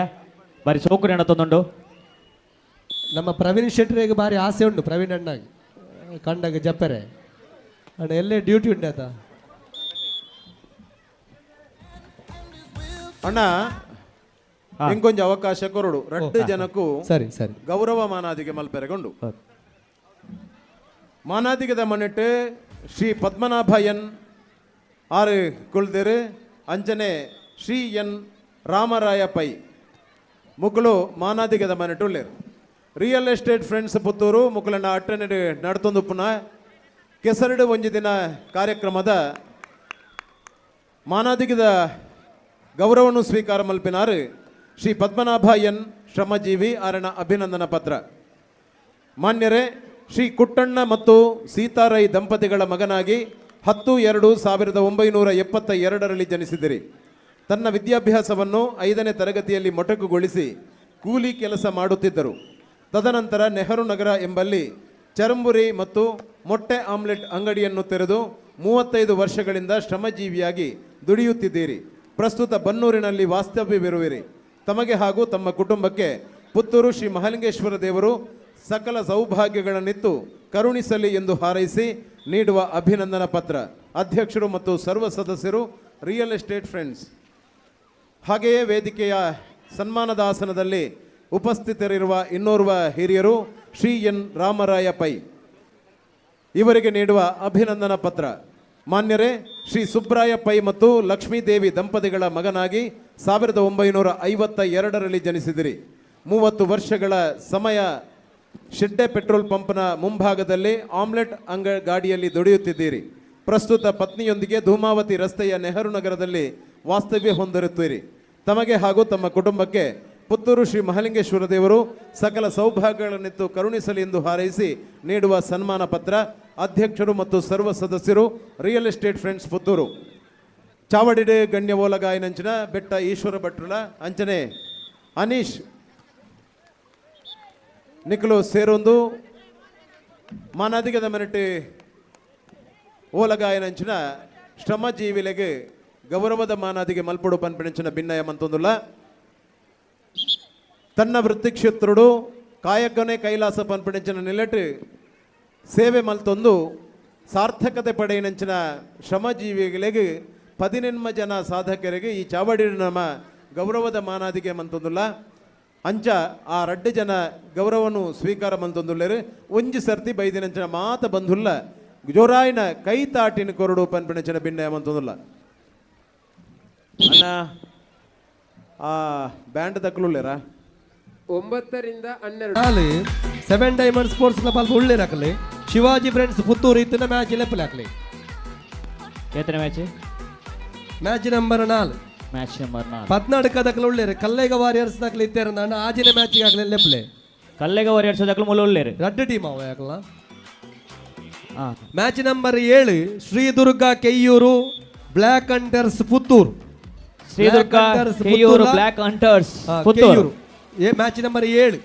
ಬಾರಿ ಸೋಕು ನಡತೊಂದುಂಡು. ನಮ್ಮ ಪ್ರವೀಣ್ ಶೆಟ್ಟರಿಗೆ ಬಾರಿ ಆಸೆ ಉಂಟು. ಪ್ರವೀಣ್ ಅಣ್ಣ ಕಂಡಾಗ ಜಪ್ಪರೆ ಅಣ್ಣ ಎಲ್ಲೇ ಡ್ಯೂಟಿ ಉಂಟು ಆತ. ಅಣ್ಣ ಇಂಕೊಂಜ ಅವಕಾಶ ಕೊರಡು ರಡ್ಡು ಜನಕ್ಕೂ ಸರಿ ಸರಿ ಗೌರವ ಮಾನಾದಿಗೆ ಮಲ್ಪೆರೆಗೊಂಡು ಮಾನಾದಿಗದ ಮನೆಟ್ಟು ಶ್ರೀ ಪದ್ಮನಾಭ ಎನ್ ಆರು ಕುಳ್ದಿರು ಅಂಚನೆ ಶ್ರೀ ಎನ್ ರಾಮರಾಯ ಪೈ ಮುಕ್ಕಳು ಮಾನಾದಿಗದ ಮನೆಟ್ಟು ಉಳ್ಳೇರು. ರಿಯಲ್ ಎಸ್ಟೇಟ್ ಫ್ರೆಂಡ್ಸ್ ಪುತ್ತೂರು ಮುಕ್ಕಳನ್ನ ಅಟ್ಟನೆಡು ನಡ್ತೊಂದು ಪುನಃ ಕೆಸರಡು ಒಂಜಿ ದಿನ ಕಾರ್ಯಕ್ರಮದ ಮಾನಾದಿಗದ ಗೌರವವನ್ನು ಸ್ವೀಕಾರ ಮಲ್ಪಿನಾರು ಶ್ರೀ ಪದ್ಮನಾಭ ಎನ್ ಶ್ರಮಜೀವಿ ಆರಣ ಅಭಿನಂದನಾ ಪತ್ರ. ಮಾನ್ಯರೇ, ಶ್ರೀ ಕುಟ್ಟಣ್ಣ ಮತ್ತು ಸೀತಾರೈ ದಂಪತಿಗಳ ಮಗನಾಗಿ 10-2-1972ರಲ್ಲಿ ಜನಿಸಿದಿರಿ. ತನ್ನ ವಿದ್ಯಾಭ್ಯಾಸವನ್ನು 5ನೇ ತರಗತಿಯಲ್ಲಿ ಮೊಟಕುಗೊಳಿಸಿ ಕೂಲಿ ಕೆಲಸ ಮಾಡುತ್ತಿದ್ದರು. ತದನಂತರ ನೆಹರು ನಗರ ಎಂಬಲ್ಲಿ ಚರಂಬುರಿ ಮತ್ತು ಮೊಟ್ಟೆ ಆಮ್ಲೆಟ್ ಅಂಗಡಿಯನ್ನು ತೆರೆದು 35 ವರ್ಷಗಳಿಂದ ಶ್ರಮಜೀವಿಯಾಗಿ ದುಡಿಯುತ್ತಿದ್ದೀರಿ. ಪ್ರಸ್ತುತ ಬನ್ನೂರಿನಲ್ಲಿ ವಾಸ್ತವ್ಯವಿರುವಿರಿ. ತಮಗೆ ಹಾಗೂ ತಮ್ಮ ಕುಟುಂಬಕ್ಕೆ ಪುತ್ತೂರು ಶ್ರೀ ಮಹಾಲಿಂಗೇಶ್ವರ ದೇವರು ಸಕಲ ಸೌಭಾಗ್ಯಗಳನ್ನಿತ್ತು ಕರುಣಿಸಲಿ ಎಂದು ಹಾರೈಸಿ ನೀಡುವ ಅಭಿನಂದನಾ ಪತ್ರ. ಅಧ್ಯಕ್ಷರು ಮತ್ತು ಸರ್ವ ಸದಸ್ಯರು ರಿಯಲ್ ಎಸ್ಟೇಟ್ ಫ್ರೆಂಡ್ಸ್. ಹಾಗೆಯೇ ವೇದಿಕೆಯ ಸನ್ಮಾನದ ಆಸನದಲ್ಲಿ ಉಪಸ್ಥಿತರಿರುವ ಇನ್ನೋರ್ವ ಹಿರಿಯರು ಶ್ರೀ ಎನ್ ರಾಮರಾಯ ಪೈ ಇವರಿಗೆ ನೀಡುವ ಅಭಿನಂದನಾ ಪತ್ರ. ಮಾನ್ಯರೇ, ಶ್ರೀ ಸುಬ್ರಾಯ ಪೈ ಮತ್ತು ಲಕ್ಷ್ಮೀದೇವಿ ದಂಪತಿಗಳ ಮಗನಾಗಿ 1952ರಲ್ಲಿ ಜನಿಸಿದಿರಿ. 30 ವರ್ಷಗಳ ಸಮಯ ಶಿಡ್ಡೆ ಪೆಟ್ರೋಲ್ ಪಂಪ್ನ ಮುಂಭಾಗದಲ್ಲಿ ಆಮ್ಲೆಟ್ ಗಾಡಿಯಲ್ಲಿ ದುಡಿಯುತ್ತಿದ್ದೀರಿ. ಪ್ರಸ್ತುತ ಪತ್ನಿಯೊಂದಿಗೆ ಧೂಮಾವತಿ ರಸ್ತೆಯ ನೆಹರು ನಗರದಲ್ಲಿ ವಾಸ್ತವ್ಯ ಹೊಂದಿರುತ್ತೀರಿ. ತಮಗೆ ಹಾಗೂ ತಮ್ಮ ಕುಟುಂಬಕ್ಕೆ ಪುತ್ತೂರು ಶ್ರೀ ಮಹಾಲಿಂಗೇಶ್ವರ ದೇವರು ಸಕಲ ಸೌಭಾಗ್ಯಗಳನ್ನಿತ್ತು ಕರುಣಿಸಲಿ ಎಂದು ಹಾರೈಸಿ ನೀಡುವ ಸನ್ಮಾನ ಪತ್ರ. ಅಧ್ಯಕ್ಷರು ಮತ್ತು ಸರ್ವ ಸದಸ್ಯರು, ರಿಯಲ್ ಎಸ್ಟೇಟ್ ಫ್ರೆಂಡ್ಸ್ ಪುತ್ತೂರು. ಚಾವಡಿಡೆ ಗಣ್ಯ ಓಲಗಾಯನಂಚಿನ ಬೆಟ್ಟ ಈಶ್ವರ ಭಟ್ರುಲ ಅಂಚನೆ ಅನೀಶ್ ನಿಖಲು ಸೇರೊಂದು ಮಾನಾದಿಗದ ಮನಟಿ ಓಲಗಾಯನಂಚಿನ ಶ್ರಮಜೀವಿಲೆಗೆ ಗೌರವದ ಮಾನಾದಿಗೆ ಮಲ್ಪಡು ಪನ್ಪಿಣಂಚಿನ ಭಿನ್ನಯ ಮಂತೊಂದುಲ್ಲ. ತನ್ನ ವೃತ್ತಿ ಕ್ಷೇತ್ರುಡು ಕಾಯಕನೇ ಕೈಲಾಸ ಪನ್ಪಿಣಂಚಿನ ನಿಲೆಟ್ ಸೇವೆ ಮಲ್ತೊಂದು ಸಾರ್ಥಕತೆ ಪಡೆಯಿನಂಚಿನ ಶ್ರಮಜೀವಿಗಳಿಗೆ 18 ಜನ ಸಾಧಕರಿಗೆ ಈ ಚಾವಡಿ ನಮ್ಮ ಗೌರವದ ಮಾನಾದಿಗೆ ಮಂತೊಂದುಲ್ಲ. ಅಂಚ ಆ ರಡ್ಡು ಜನ ಗೌರವನು ಸ್ವೀಕಾರ ಮಂತೊಂದುಲ್ಲೇರು. ಒಂಜಿ ಸರ್ತಿ ಬೈದಿನಂಚಿನ ಮಾತ ಬಂಧುಲ್ಲ ಜೋರಾಯಿನ ಕೈ ತಾಟಿನ ಕೊರಡು ಪನ್ಪಿಣಂಚಿನ ಭಿನ್ನಯ ಮಂತೊಂದುಲ್ಲ. ಅಣ್ಣ, ಆ ಬ್ಯಾಂಡ್ ತಕ್ಕಲುಲ್ಲೇರಾ? 9 ರಿಂದ 12. ನಾಲ್ ಸೆವೆನ್ ಡೈಮಂಡ್ ಸ್ಪೋರ್ಟ್ಸ್ ಕ್ಲಬ್ ಅಲ್ಪ ಉಳ್ಳೇರ್ ಹಾಕಲಿ. ಶಿವಾಜಿ ಫ್ರೆಂಡ್ಸ್ ಪುತ್ತೂರು ಇತ್ತಿನ ಮ್ಯಾಚ್ ಲೆಪ್ಪಲೆ ಹಾಕಲಿ. ಏತನ match? Match number 4. Match number 4. ಪದ್ನಾಲ್ಕು ದಕ್ಕಲು ಉಳ್ಳೇರು. ಕಲ್ಲೇಗ ವಾರಿಯರ್ಸ್ ದಕ್ಕಲು ಇತ್ತೇರ ನಾನು ಆಜಿನ ಮ್ಯಾಚ್ ಆಗಲಿ ಲೆಪ್ಪಲೆ. ಕಲ್ಲೇಗ ವಾರಿಯರ್ಸ್ ದಕ್ಕಲು ಮೂಲ ಉಳ್ಳೇರು. ರಡ್ಡು ಟೀಮ್ ಅವ ಯಾಕಲ್ಲ. Match number 7 Shridurga Keyyur black hunters Puttur. Shridurga black hunters Keyyur ಪುತ್ತೂರ. Black hunters Puttur. Keyyur. ಏ ಮ್ಯಾಚ್ ನಂಬರ್ 7.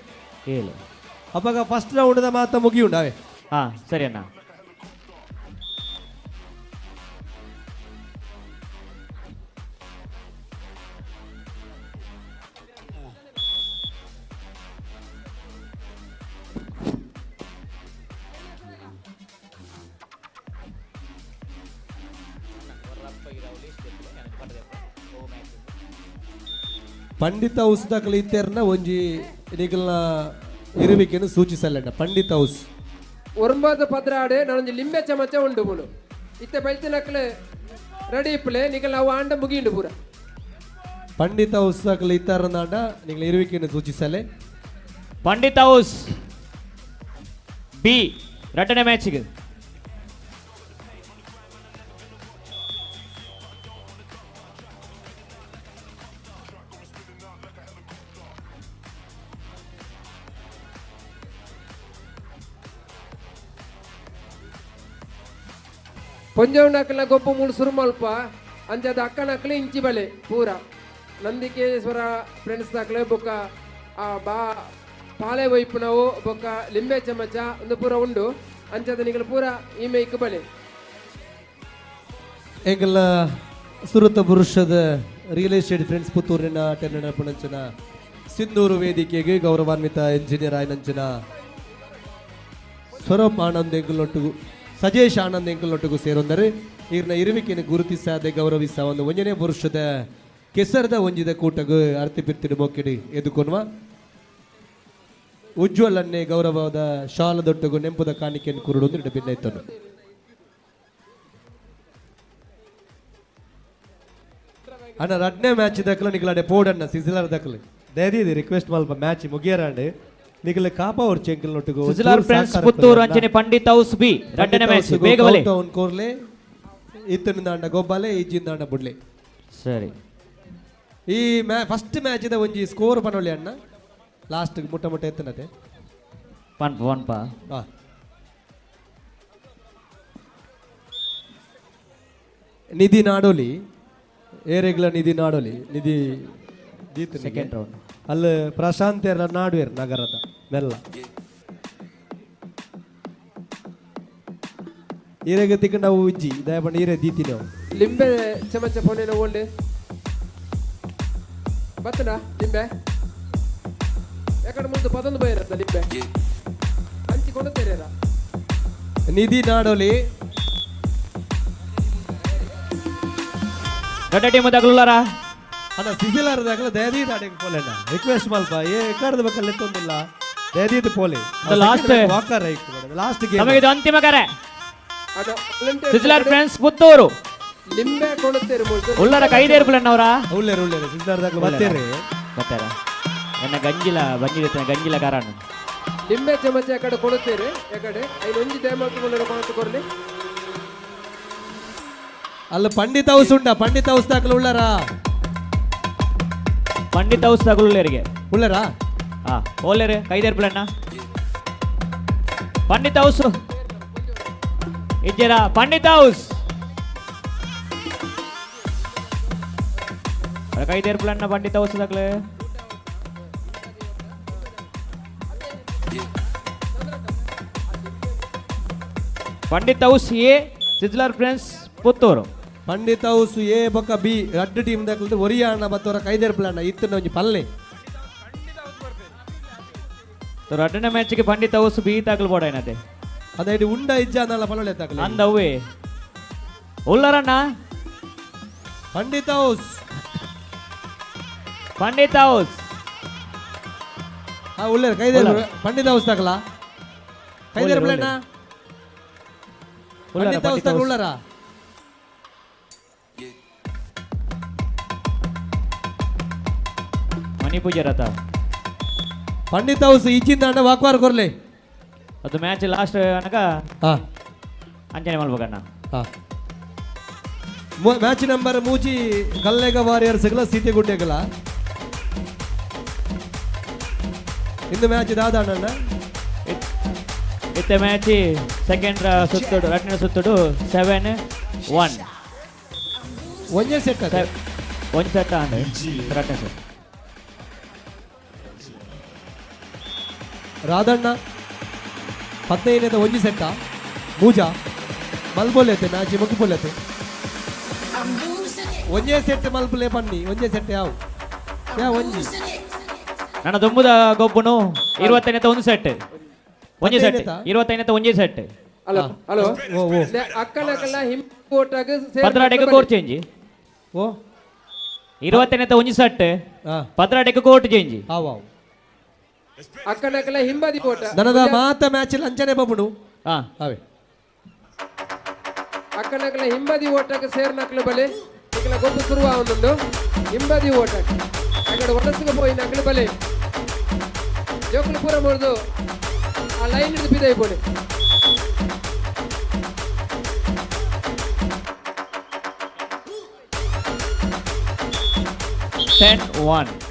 7. ಅವಾಗ ಫಸ್ಟ್ ರೌಂಡ್ ಮಾತ ಮುಗಿಯುಂಡು ಅವೇ. ಸರಿ ಅಣ್ಣ. ಪಂಡಿತ ಹೌಸ್ ದಾಖಲೆ ಇತ್ತೇರ್ನ ಒಂಜಿ ನಿಗಲ್ನ ಇರುವಿಕೆಯನ್ನು ಸೂಚಿಸಲ್ಲ ಪಂಡಿತ ಹೌಸ್. 9 ಪದ್ರಾಡು ನಾನೊಂಜಿ ಲಿಂಬೆ ಚಮಚ ಉಂಡು ಮುಳು ಇತ್ತೆ ಬೈತಿನಕ್ಲೆ ರೆಡಿ ಇಪ್ಪಲೆ ನಿಗಲ್ ಅವು ಆಂಡ ಮುಗಿಯುಂಡು ಪೂರ. ಪಂಡಿತ ಹೌಸ್ ದಾಖಲೆ ಇತ್ತಾರನಾಂಡ ನಿಗಲ ಇರುವಿಕೆಯನ್ನು ಸೂಚಿಸಲೆ. ಪಂಡಿತ ಹೌಸ್ ಬಿ ರಡ್ಡನೇ ಮ್ಯಾಚ್ಗೆ. ಪೊಂಜೋವ್ ಗೊಬ್ಬು ಮೂಳು ಸುರುಮಲ್ಪ ಅಂಚದ ಅಕ್ಕನಕ್ಲೆ ಇಂಚಿ ಬಳೆ ಪೂರ ನಂದಿಕೇಶ್ವರ ಫ್ರೆಂಡ್ಸ್ ದಾಕ್ಲೆ ಬೊಕ್ಕ ಆ ಬಾ ಪಾಲೆ ವೈಪುನವು ಬೊಕ್ಕ ಲಿಂಬೆ ಚಮಚ ಒಂದು ಪೂರ ಉಂಡು ಅಂಚದ ನಿಗಲು ಪೂರ ಈ ಮೇಯ್ಕ್ ಬಳೆ. ಎಂಗಲ ಸುರುತ ಪುರುಷದ ರಿಯಲ್ ಎಸ್ಟೇಟ್ ಫ್ರೆಂಡ್ಸ್ ಪುತ್ತೂರಿನ ಟೆನ್ನಡ ಪುಣಂಚನ ಸಿಂಧೂರು ವೇದಿಕೆಗೆ ಗೌರವಾನ್ವಿತ ಇಂಜಿನಿಯರ್ ಆಯ್ನಂಚನ ಸ್ವರೂಪ್ ಆನಂದ್ ಎಂಕಲ್ನೊಟ್ಟಿಗೂ ಸಜೇಶ್ ಆನಂದ್ ಎಂಕಲ್ನೊಟ್ಟಿಗೂ ಸೇರೊಂದರೆ ಈರ್ನ ಇರುವಿಕೆಯನ್ನು ಗುರುತಿಸಾದೆ ಗೌರವಿಸ ಒಂದು ಒಂಜನೇ ಪುರುಷದ ಕೆಸರದ ಒಂಜಿದ ಕೂಟಗು ಅರ್ತಿ ಪಿರ್ತಿಡು ಮೊಕ್ಕಿಡಿ ಎದುಕೊನ್ವ ಉಜ್ವಲ್ ಅನ್ನೆ ಗೌರವದ ಶಾಲದೊಟ್ಟುಗು ನೆಂಪುದ ಕಾಣಿಕೆಯನ್ನು ಕುರುಡು ಭಿನ್ನೈತನು. ಅಣ್ಣ ರಡ್ನೇ ಮ್ಯಾಚ್ ದಕ್ಕಲು ನಿಗಲಾಡೆ ಪೋಡಣ್ಣ ಸಿಸಿಲರ್ ದಕ್ಕಲು ದಯದೀದಿ ರಿಕ್ವೆಸ್ಟ್ ಮಲ್ಪ ಮ್ಯಾಚ್ ಮುಗಿಯರಾಂಡೆ ನಿಗಲ ಕಾಪ ಅವ್ರ ಚೆಂಕಲ್ ನೊಟ್ಟಿಗು ಸಿಸಿಲರ್ ಫ್ರೆಂಡ್ಸ್ ಪುತ್ತೂರು ಅಂಚನೆ ಪಂಡಿತ್ ಹೌಸ್ ಬಿ ರಡ್ಡನೇ ಮ್ಯಾಚ್ ಬೇಗ ಬಲೆ. ಟೌನ್ ಕೋರ್ಲೆ ಇತ್ತನಿಂದ ಗೊಬ್ಬಾಲೆ ಇಜ್ಜಿಂದ ಬುಡ್ಲೆ. ಸರಿ ಈ ಮ್ಯಾ ಫಸ್ಟ್ ಮ್ಯಾಚ್ ಇದ ಒಂಜಿ ಸ್ಕೋರ್ ಪನೊಳ್ಳಿ ಅಣ್ಣ ಲಾಸ್ಟ್ ಮುಟ್ಟ ಮುಟ್ಟ ಎತ್ತನತೆ ಪನ್ಪ ಪನ್ಪ. ನಿಧಿ ನಾಡೋಲಿ ಏರೆಗ್ಲ ನಿಧಿ ನಾಡೋಲಿ ನಿಧಿ ದೀತ ಸೆಕೆಂಡ್ ರೌಂಡ್ ಅಲ್ಲಿ ಪ್ರಶಾಂತ್ ಎರ ನಾಡುವೆರ್ ನಗರದ ಮೆಲ್ಲ ಈರೆಗೆ ತಿಕ್ಕ ನಾವು ಉಜ್ಜಿ ದಯಪಂಡ ಈರೆ ದೀತಿ ನಾವು. ಲಿಂಬೆ ಚಮಚ ಫೋನೇನ ಓಂಡು ಬತ್ತನ ಲಿಂಬೆ ಯಾಕಂದ್ರೆ ಮುಂದೆ ಪದೊಂದು ಬೈರತ್ತ ಲಿಂಬೆ ಹಂಚಿಕೊಂಡು ತೆರೆಯರ. ನಿಧಿ ನಾಡೋಲಿ ದೊಡ್ಡ ಟೀಮ್ ತಗಲುಲ್ಲಾರ ಅಣ್ಣ ಸಿಸಿಲಾರ ದಾಖಲೆ ದಯದೀದ ಅಡೆಗೆ ಪೋಲೆಣ್ಣ ರಿಕ್ವೆಸ್ಟ್ ಮಲ್ಪ ಏ ಕರ್ದ ಬೇಕಲ್ಲ ಎತ್ತೊಂದಿಲ್ಲ ದಯದೀದ ಪೋಲೆ. ಲಾಸ್ಟ್ ವಾಕರ್ ಲಾಸ್ಟ್ ಗೇಮ್ ನಮಗೆ ಇದು ಅಂತಿಮ ಕರೆ. ಸಿಸಿಲಾರ್ ಫ್ರೆಂಡ್ಸ್ ಪುತ್ತೂರು ಲಿಂಬೆ ಕೊಡುತ್ತೇರು ಉಳ್ಳರ ಕೈದೇರ್ಪುಲಣ್ಣ ಅವರ ಉಳ್ಳೇರು ಉಳ್ಳೇರು ಸಿಸಿಲಾರ ದಾಖಲೆ ಬತ್ತೇರಿ ಬತ್ತಾರ ಎನ್ನ ಗಂಜಿಲ ಬಂಜಿಲ ಗಂಜಿಲ ಕಾರಣ ಲಿಂಬೆ ಚಮಚ ಕಡೆ ಕೊಡುತ್ತೇರು ಎಕಡೆ ಐದು ಒಂಜಿ ದಯಮಾಲ್ತು ಕೊರಲಿ. ಅಲ್ಲ ಪಂಡಿತ್ ಹೌಸ್ ಉಂಡ ಪಂಡಿತ್ ಹೌಸ್ ದಾಖಲು ಉಳ್ಳಾರಾ ಪಂಡಿತ್ ಹೌಸ್ ದಾಖಲು ಉಳ್ಳೇರಿಗೆ ಉಳ್ಳಾರಾ ಹಾ ಓಲೇರು ಕೈದೇರ್ಪುಲಣ್ಣ ಪಂಡಿತ್ ಹೌಸ್ ಇಜ್ಜರ ಪಂಡಿತ್ ಹೌಸ್ ಕೈದೇರ್ಪುಲಣ್ಣ ಪಂಡಿತ್ ಹೌಸ್ ದಾಖಲು Pandit house A sizzler friends Puttur Pandit house A ಬೊಕ್ಕ ಬಿ ರಡ್ಡು ಟೀಮ್ ದಾಖಲು ಒರಿಯಾಣ ಬತ್ತವರ ಕೈದೇರ್ಪುಲಣ್ಣ ಇತ್ತು ಒಂಜಿ ಪಲ್ಲೆ ರಡ್ಡನೇ ಮ್ಯಾಚ್ಗೆ ಪಂಡಿತ್ ಹೌಸ್ ಬಿ ತಾಕಲು ಬೋಡ ಏನತೆ ಅದೇ ಉಂಡ ಇಜ್ಜ ಅನ್ನಲ್ಲ ಪಲ್ಲೊಳೆ ತಾಕಲು ಅಂದವ್ವೆ ಉಲ್ಲರಣ್ಣ ಪಂಡಿತ್ ಹೌಸ್ ಪಂಡಿತ್ ಹೌಸ್ ಹಾ ಉಳ್ಳೇರು ಕೈದೇರ್ ಪಂಡಿತ್ ಹೌಸ್ ತಾಕಲ ಕೈದೇರ್ಪುಲಣ್ಣ ಪಂಡಿತ್ ಹೌಸ್ ತಾಕಲು ಉಳ್ಳಾರ ಮಣಿ ಪೂಜೆ ರಥ ಪಂಡಿತ್ ಹೌಸ್ ಇಚ್ಚಿಂದ ಅಣ್ಣ ವಾಕ್ವಾರ್ ಕೊರ್ಲೆ ಅದು ಮ್ಯಾಚ್ ಲಾಸ್ಟ್ ಅನಕ ಅಂಚನೆ ಮಲ್ಬೇಕಣ್ಣ ಮ್ಯಾಚ್ ನಂಬರ್ ಮೂಜಿ ಕಲ್ಲೇಗ ವಾರಿಯರ್ಸ್ ಗಳ ಸೀತೆಗುಡ್ಡೆಗಳ ಇಂದು ಮ್ಯಾಚ್ ದಾದ ಅಣ್ಣ ಇತ್ತೆ ಮ್ಯಾಚ್ ಸೆಕೆಂಡ್ ಸುತ್ತುಡು ರಡ್ಡನೇ ಸುತ್ತುಡು 7-1 ಒಂಜೇ ಸೆಟ್ ಒಂಜಿ ಸೆಟ್ ಅಂಡ್ ರಡ್ಡನೇ ಸೆಟ್ ರಾಧಣ್ಣ 15ನೇದ ಒಂಜಿ ಸೆಟ್ಟ ಮೂಜಾ ಮಲ್ಪೊಲೆತೆ ಮ್ಯಾಚ್ ಮುಗಿಪೊಲೆತೆ ಒಂಜೇ ಸೆಟ್ ಮಲ್ಪುಲೆ ಪನ್ನಿ ಒಂಜೇ ಸೆಟ್ ಯಾವ ಯಾ ಒಂಜಿ ನನ್ನ ದುಂಬುದ ಗೊಬ್ಬುನು 25ನೇದ ಒಂದು ಸೆಟ್ ಒಂಜಿ ಸೆಟ್ 25ನೇದ ಒಂಜಿ ಸೆಟ್ ಹಲೋ ಹಲೋ ಅಕ್ಕನಕಲ್ಲ ಹಿಂಪೋಟಾಗ ಪದ್ರಾಡೆಗೆ ಕೋರ್ಟ್ ಚೇಂಜ್ ಓ 25ನೇದ ಒಂಜಿ ಸೆಟ್ ಪದ್ರಾಡೆಗೆ ಕೋರ್ಟ್ ಚೇಂಜ್ ಆವ್ ಆವ್ ಅಕ್ಕನಕಲ್ಲ ಹಿಂಬದಿ ಓಟ ನನದ ಮಾತ ಮ್ಯಾಚ್ ಅಂಚನೆ ಬಬ್ಬುನು ಅವೇ ಅಕ್ಕನಕಲ್ಲ ಹಿಂಬದಿ ಓಟಕ್ಕೆ ಸೇರ್ನಕ್ಲು ಬಲೆ ಇಕಲ ಗೊಬ್ಬು ಶುರುವ ಒಂದೊಂದು ಹಿಂಬದಿ ಓಟಕ್ಕೆ ಅಕಡೆ ಒಡಸಿಗೆ ಪೋಯಿ ನಕ್ಲು ಬಲೆ ಜೋಕುಲು ಪೂರ ಮುರಿದು ಆ ಲೈನ್ ಹಿಡಿದು ಬಿದ್ದೋಯ್ಪೋಡು 10-1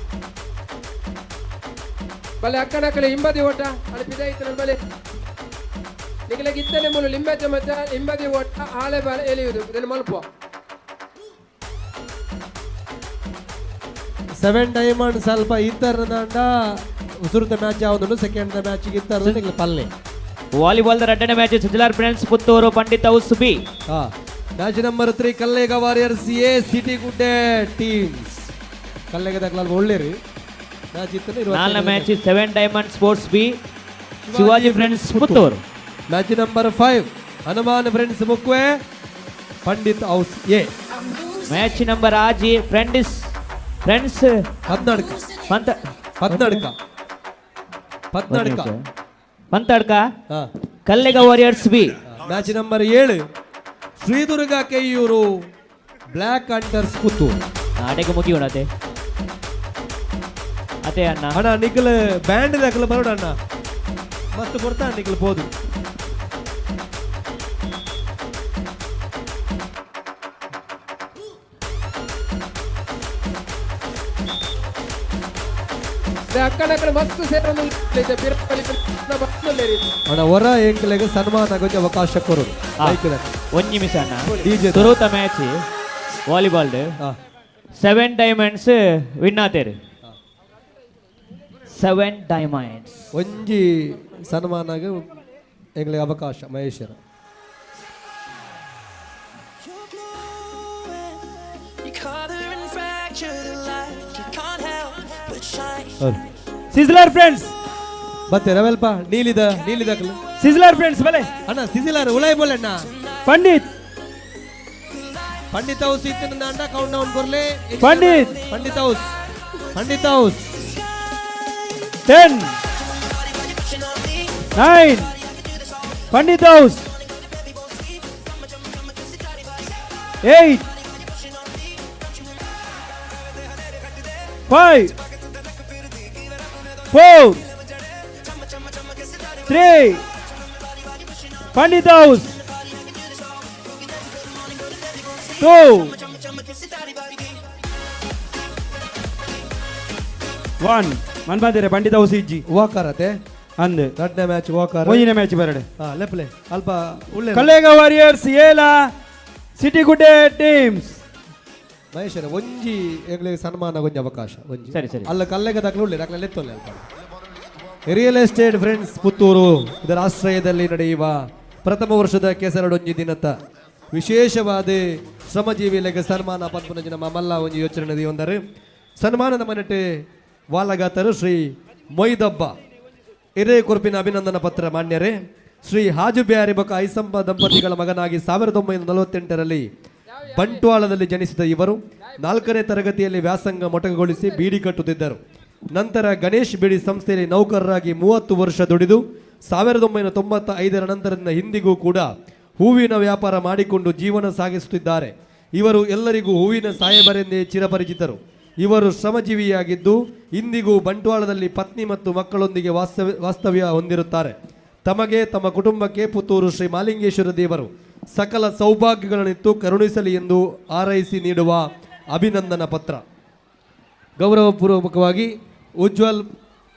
ಬಲೆ ಅಕ್ಕನಕ್ಕಲೆ ಹಿಂಬದಿ ಓಟ ಅಲ್ಲಿ ಬಿದ್ದಾಯ್ತು ಬಲೆ ನಿಗಲಗೆ ಇತ್ತನೆ ಮೂಲು ಲಿಂಬೆ ಚಮಚ ಹಿಂಬದಿ ಓಟ ಆಳೆ ಬಾಳೆ ಎಳೆಯುವುದು ಇದನ್ನು ಮಲ್ಪ 7 ಡೈಮಂಡ್ ಸ್ವಲ್ಪ ಇತ್ತರದಂಡ ಉಸುರುತ ಮ್ಯಾಚ್ ಯಾವುದು ಸೆಕೆಂಡ್ ಮ್ಯಾಚ್ ಇತ್ತರದ ಪಲ್ಲೆ ವಾಲಿಬಾಲ್ the ರಡ್ಡನೇ match sizzler friends Puttur Pandit house B match number 3 Kallega warriors A city Gudde teams Kallega ದಾಖಲಾಲ್ ಒಳ್ಳೇರಿ match ಇತ್ತು ನಾಲ್ಕನೇ match 7 diamond sports B Shivaji friends Puttur match number 5 Hanuman friends Mukve Pandit house A match number ಆಜಿ friends friends Padnadka Padnadka Padnadka Pantadka Kallega warriors B match number 7 Sridurga Keyyur black hunters Puttur ಆಡೆಗೆ ಮುಗಿಯೋಣ ಅದೇ ಅದೇ ಅಣ್ಣ ಅಣ್ಣ Nikhil band ದಾಖಲು ಬರೋಣ ಅಣ್ಣ ಮಸ್ತ್ ಕೊಡ್ತಾ ನಿಖಲ್ ಬೋದು ಅಕ್ಕನಕ್ಕಲ ಮಸ್ತ್ ಸೇರೊಂದು ಅಣ್ಣ ಹೊರ ಎಂಕ್ಲೆಗ್ ಸನ್ಮಾನ ಆಗೋಕೆ ಅವಕಾಶ ಕೊರು ಒಂಜಿ ನಿಮಿಷ ಅಣ್ಣ ಸುರೂತ ಮ್ಯಾಚ್ ವಾಲಿಬಾಲ್ 7 ಡೈಮಂಡ್ಸ್ ವಿನ್ ಆತೇರು 7 ಡೈಮಂಡ್ಸ್ ಒಂಜಿ ಸನ್ಮಾನಗೆ ಎಂಕ್ಲೆಗ್ ಅವಕಾಶ ಮಹೇಶ್ವರ ಸಿಜ್ಲರ್ ಫ್ರೆಂಡ್ಸ್ ಬತ್ತೆ ರವೆಲ್ಪ ನೀಲಿದ ನೀಲಿದ ಸಿಜ್ಲರ್ ಫ್ರೆಂಡ್ಸ್ ಬಲೆ ಅಣ್ಣ ಸಿಜಿಲರ್ ಉಳೈ ಬೋಲೆ ಅಣ್ಣ ಪಂಡಿತ್ ಪಂಡಿತ್ ಹೌಸ್ ಇತ್ತಿನ ಅಂಡ ಕೌಂಟ್ ಡೌನ್ ಕೊರ್ಲೆ Pandit Pandit house Pandit house 10 9 Pandit house 8 5 4 3 Pandit house 2 2 1 ಮನ್ಬಾದಿರೆ ಪಂಡಿತ ಉಸಿಜ್ಜಿ ವಾಕರತೆ ಅಂದ್ ರಡ್ಡನೇ ಮ್ಯಾಚ್ ವಾಕರ್ ಒಂಜಿನ ಮ್ಯಾಚ್ ಬರಡೆ ಲೆಪ್ಲೆ ಅಲ್ಪ ಉಳ್ಳೆ ಕಲ್ಲೇಗ ವಾರಿಯರ್ಸ್ ಏಲ ಸಿಟಿ ಗುಡ್ಡೆ ಟೀಮ್ಸ್ ಮಹೇಶ್ವರ ಒಂಜಿ ಎಂಗ್ಲಿಗೆ ಸನ್ಮಾನ ಒಂಜಿ ಅವಕಾಶ ಒಂಜಿ ಸರಿ, ಸರಿ. ಅಲ್ಲ ಕಲ್ಲೆಗ ದಾಖಲೆ ಉಳ್ಳೆ ದಾಖಲೆ ಲೆತ್ತೊಲ್ಲೆ ಅಲ್ಪ ರಿಯಲ್ ಎಸ್ಟೇಟ್ ಫ್ರೆಂಡ್ಸ್ ಪುತ್ತೂರು ಇದರ ಆಶ್ರಯದಲ್ಲಿ ನಡೆಯುವ ಪ್ರಥಮ ವರ್ಷದ ಕೆಸರಡೊಂಜಿ ದಿನತ ವಿಶೇಷವಾದ ಶ್ರಮಜೀವಿಲೆಗೆ ಸನ್ಮಾನ ಪನ್ಪುನಂಜಿ ನಮ್ಮ ಮಲ್ಲ ಒಂಜಿ ಯೋಚನೆ ಒಂದರೆ ಸನ್ಮಾನದ ಮನೆಟೆ ವಾಲಗಾತರು ಶ್ರೀ ಮೊಯ್ದಬ್ಬ ಹಿರೇ ಕುರುಪಿನ ಅಭಿನಂದನಾ ಪತ್ರ ಮಾನ್ಯರೇ. ಶ್ರೀ ಹಾಜು ಬ್ಯಾರಿ ಬೊಕ ಐಸಂಬ ದಂಪತಿಗಳ ಮಗನಾಗಿ 1948ರಲ್ಲಿ ಬಂಟ್ವಾಳದಲ್ಲಿ ಜನಿಸಿದ ಇವರು 4ನೇ ತರಗತಿಯಲ್ಲಿ ವ್ಯಾಸಂಗ ಮೊಟಕುಗೊಳಿಸಿ ಬೀಡಿ ಕಟ್ಟುತ್ತಿದ್ದರು. ನಂತರ ಗಣೇಶ್ ಬೀಡಿ ಸಂಸ್ಥೆಯಲ್ಲಿ ನೌಕರರಾಗಿ 30 ವರ್ಷ ದುಡಿದು 1995ರ ನಂತರದಿಂದ ಇಂದಿಗೂ ಕೂಡ ಹೂವಿನ ವ್ಯಾಪಾರ ಮಾಡಿಕೊಂಡು ಜೀವನ ಸಾಗಿಸುತ್ತಿದ್ದಾರೆ. ಇವರು ಎಲ್ಲರಿಗೂ ಹೂವಿನ ಸಾಹೇಬರೆಂದೇ ಚಿರಪರಿಚಿತರು. ಇವರು ಶ್ರಮಜೀವಿಯಾಗಿದ್ದು ಇಂದಿಗೂ ಬಂಟ್ವಾಳದಲ್ಲಿ ಪತ್ನಿ ಮತ್ತು ಮಕ್ಕಳೊಂದಿಗೆ ವಾಸ್ತವ್ಯ ಹೊಂದಿರುತ್ತಾರೆ. ತಮಗೆ ತಮ್ಮ ಕುಟುಂಬಕ್ಕೆ ಪುತ್ತೂರು ಶ್ರೀ ಮಾಲಿಂಗೇಶ್ವರ ದೇವರು ಸಕಲ ಸೌಭಾಗ್ಯಗಳನ್ನಿತ್ತು ಕರುಣಿಸಲಿ ಎಂದು ಹಾರೈಸಿ ನೀಡುವ ಅಭಿನಂದನಾ ಪತ್ರ. ಗೌರವಪೂರ್ವಕವಾಗಿ ಉಜ್ವಲ್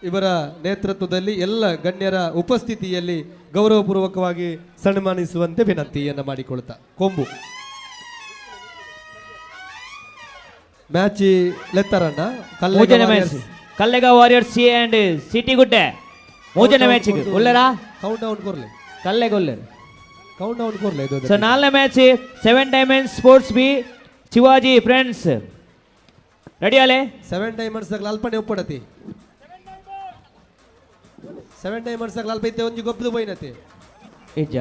ಇವರ ನೇತೃತ್ವದಲ್ಲಿ ಎಲ್ಲ ಗಣ್ಯರ ಉಪಸ್ಥಿತಿಯಲ್ಲಿ ಗೌರವಪೂರ್ವಕವಾಗಿ ಸನ್ಮಾನಿಸುವಂತೆ ವಿನಂತಿಯನ್ನು ಮಾಡಿಕೊಳ್ಳುತ್ತಾ ಕೊಂಬು ಮ್ಯಾಚ್ ಲೆತ್ತರಣ್ಣ ಮೂಜನೇ match Kallega warriors C and city Gudde ಮೂಜನೇ match ಉಳ್ಳರಾ count down ಕೊರ್ಲೆ ಕಲ್ಲೆಗ ಉಲ್ಲೆರ್ ಕೌಂಟ್ ಡೌನ್ ಕೊರ್ಲೆ ಸೊ ನಾಲ್ನೇ match seven diamond sports B Shivaji friends ready ಅಲೆ ಸೆವೆನ್ ಡೈಮಂಡ್ಸ್ ಅಲ್ಪನೆ ಒಪ್ಪಡತಿ ಸೆವೆನ್ ಡೈಮಂಡ್ಸ್ ಅಲ್ಪ ಇತ್ತೆ ಒಂಜಿ ಗೊಬ್ಬದು ಪೋಯಿನತಿ ಇಜ್ಜ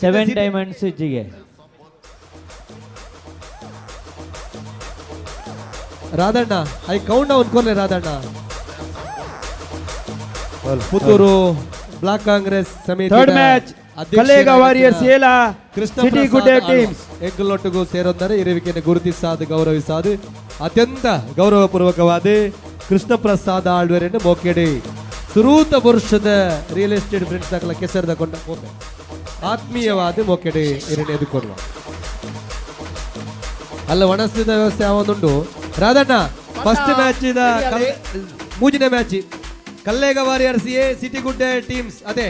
ಸೆವೆನ್ ಡೈಮಂಡ್ಸ್ ಇಜ್ಜಿಗೆ ರಾಧಣ್ಣ I count down ಕೊರ್ಲೆ ರಾಧಣ್ಣ. ಪುತ್ತೂರು block Congress ಸಮಿತಿ ಥರ್ಡ್ ಮ್ಯಾಚ್ ಕಲ್ಲೇಗ ವಾರಿಯರ್ಸ್ ಏಲ ಕೃಷ್ಣ ಸಿಟಿ ಗುಡ್ಡೆ ಟೀಮ್ಸ್ ಎಂಕಲೊಟ್ಟಿಗೂ ಸೇರೊಂದರೆ ಇರುವಿಕೆಯನ್ನು ಗುರುತಿಸಾದು ಗೌರವಿಸಾದು ಅತ್ಯಂತ ಗೌರವಪೂರ್ವಕವಾದ ಕೃಷ್ಣ ಪ್ರಸಾದ ಆಳ್ವರನ್ನು ಮೋಕೆಡಿ ಸುರೂತ ವರ್ಷದ ರಿಯಲ್ ಎಸ್ಟೇಟ್ ಫ್ರೆಂಡ್ಸ್ ದಾಖಲ ಕೆಸರದ ಕೊಂಡ ಕೋಪೆ ಆತ್ಮೀಯವಾದ ಮೋಕೆಡಿ ಇರಣೆ ಎದುಕೊಡುವ ಅಲ್ಲ ಒಣಸಿದ ವ್ಯವಸ್ಥೆ ಯಾವೊಂದುಂಟು ರಾಧಣ್ಣ. ಫಸ್ಟ್ ಮ್ಯಾಚ್ ಮೂಜಿನ match Kallega warriors A city Gudde teams ಅದೇ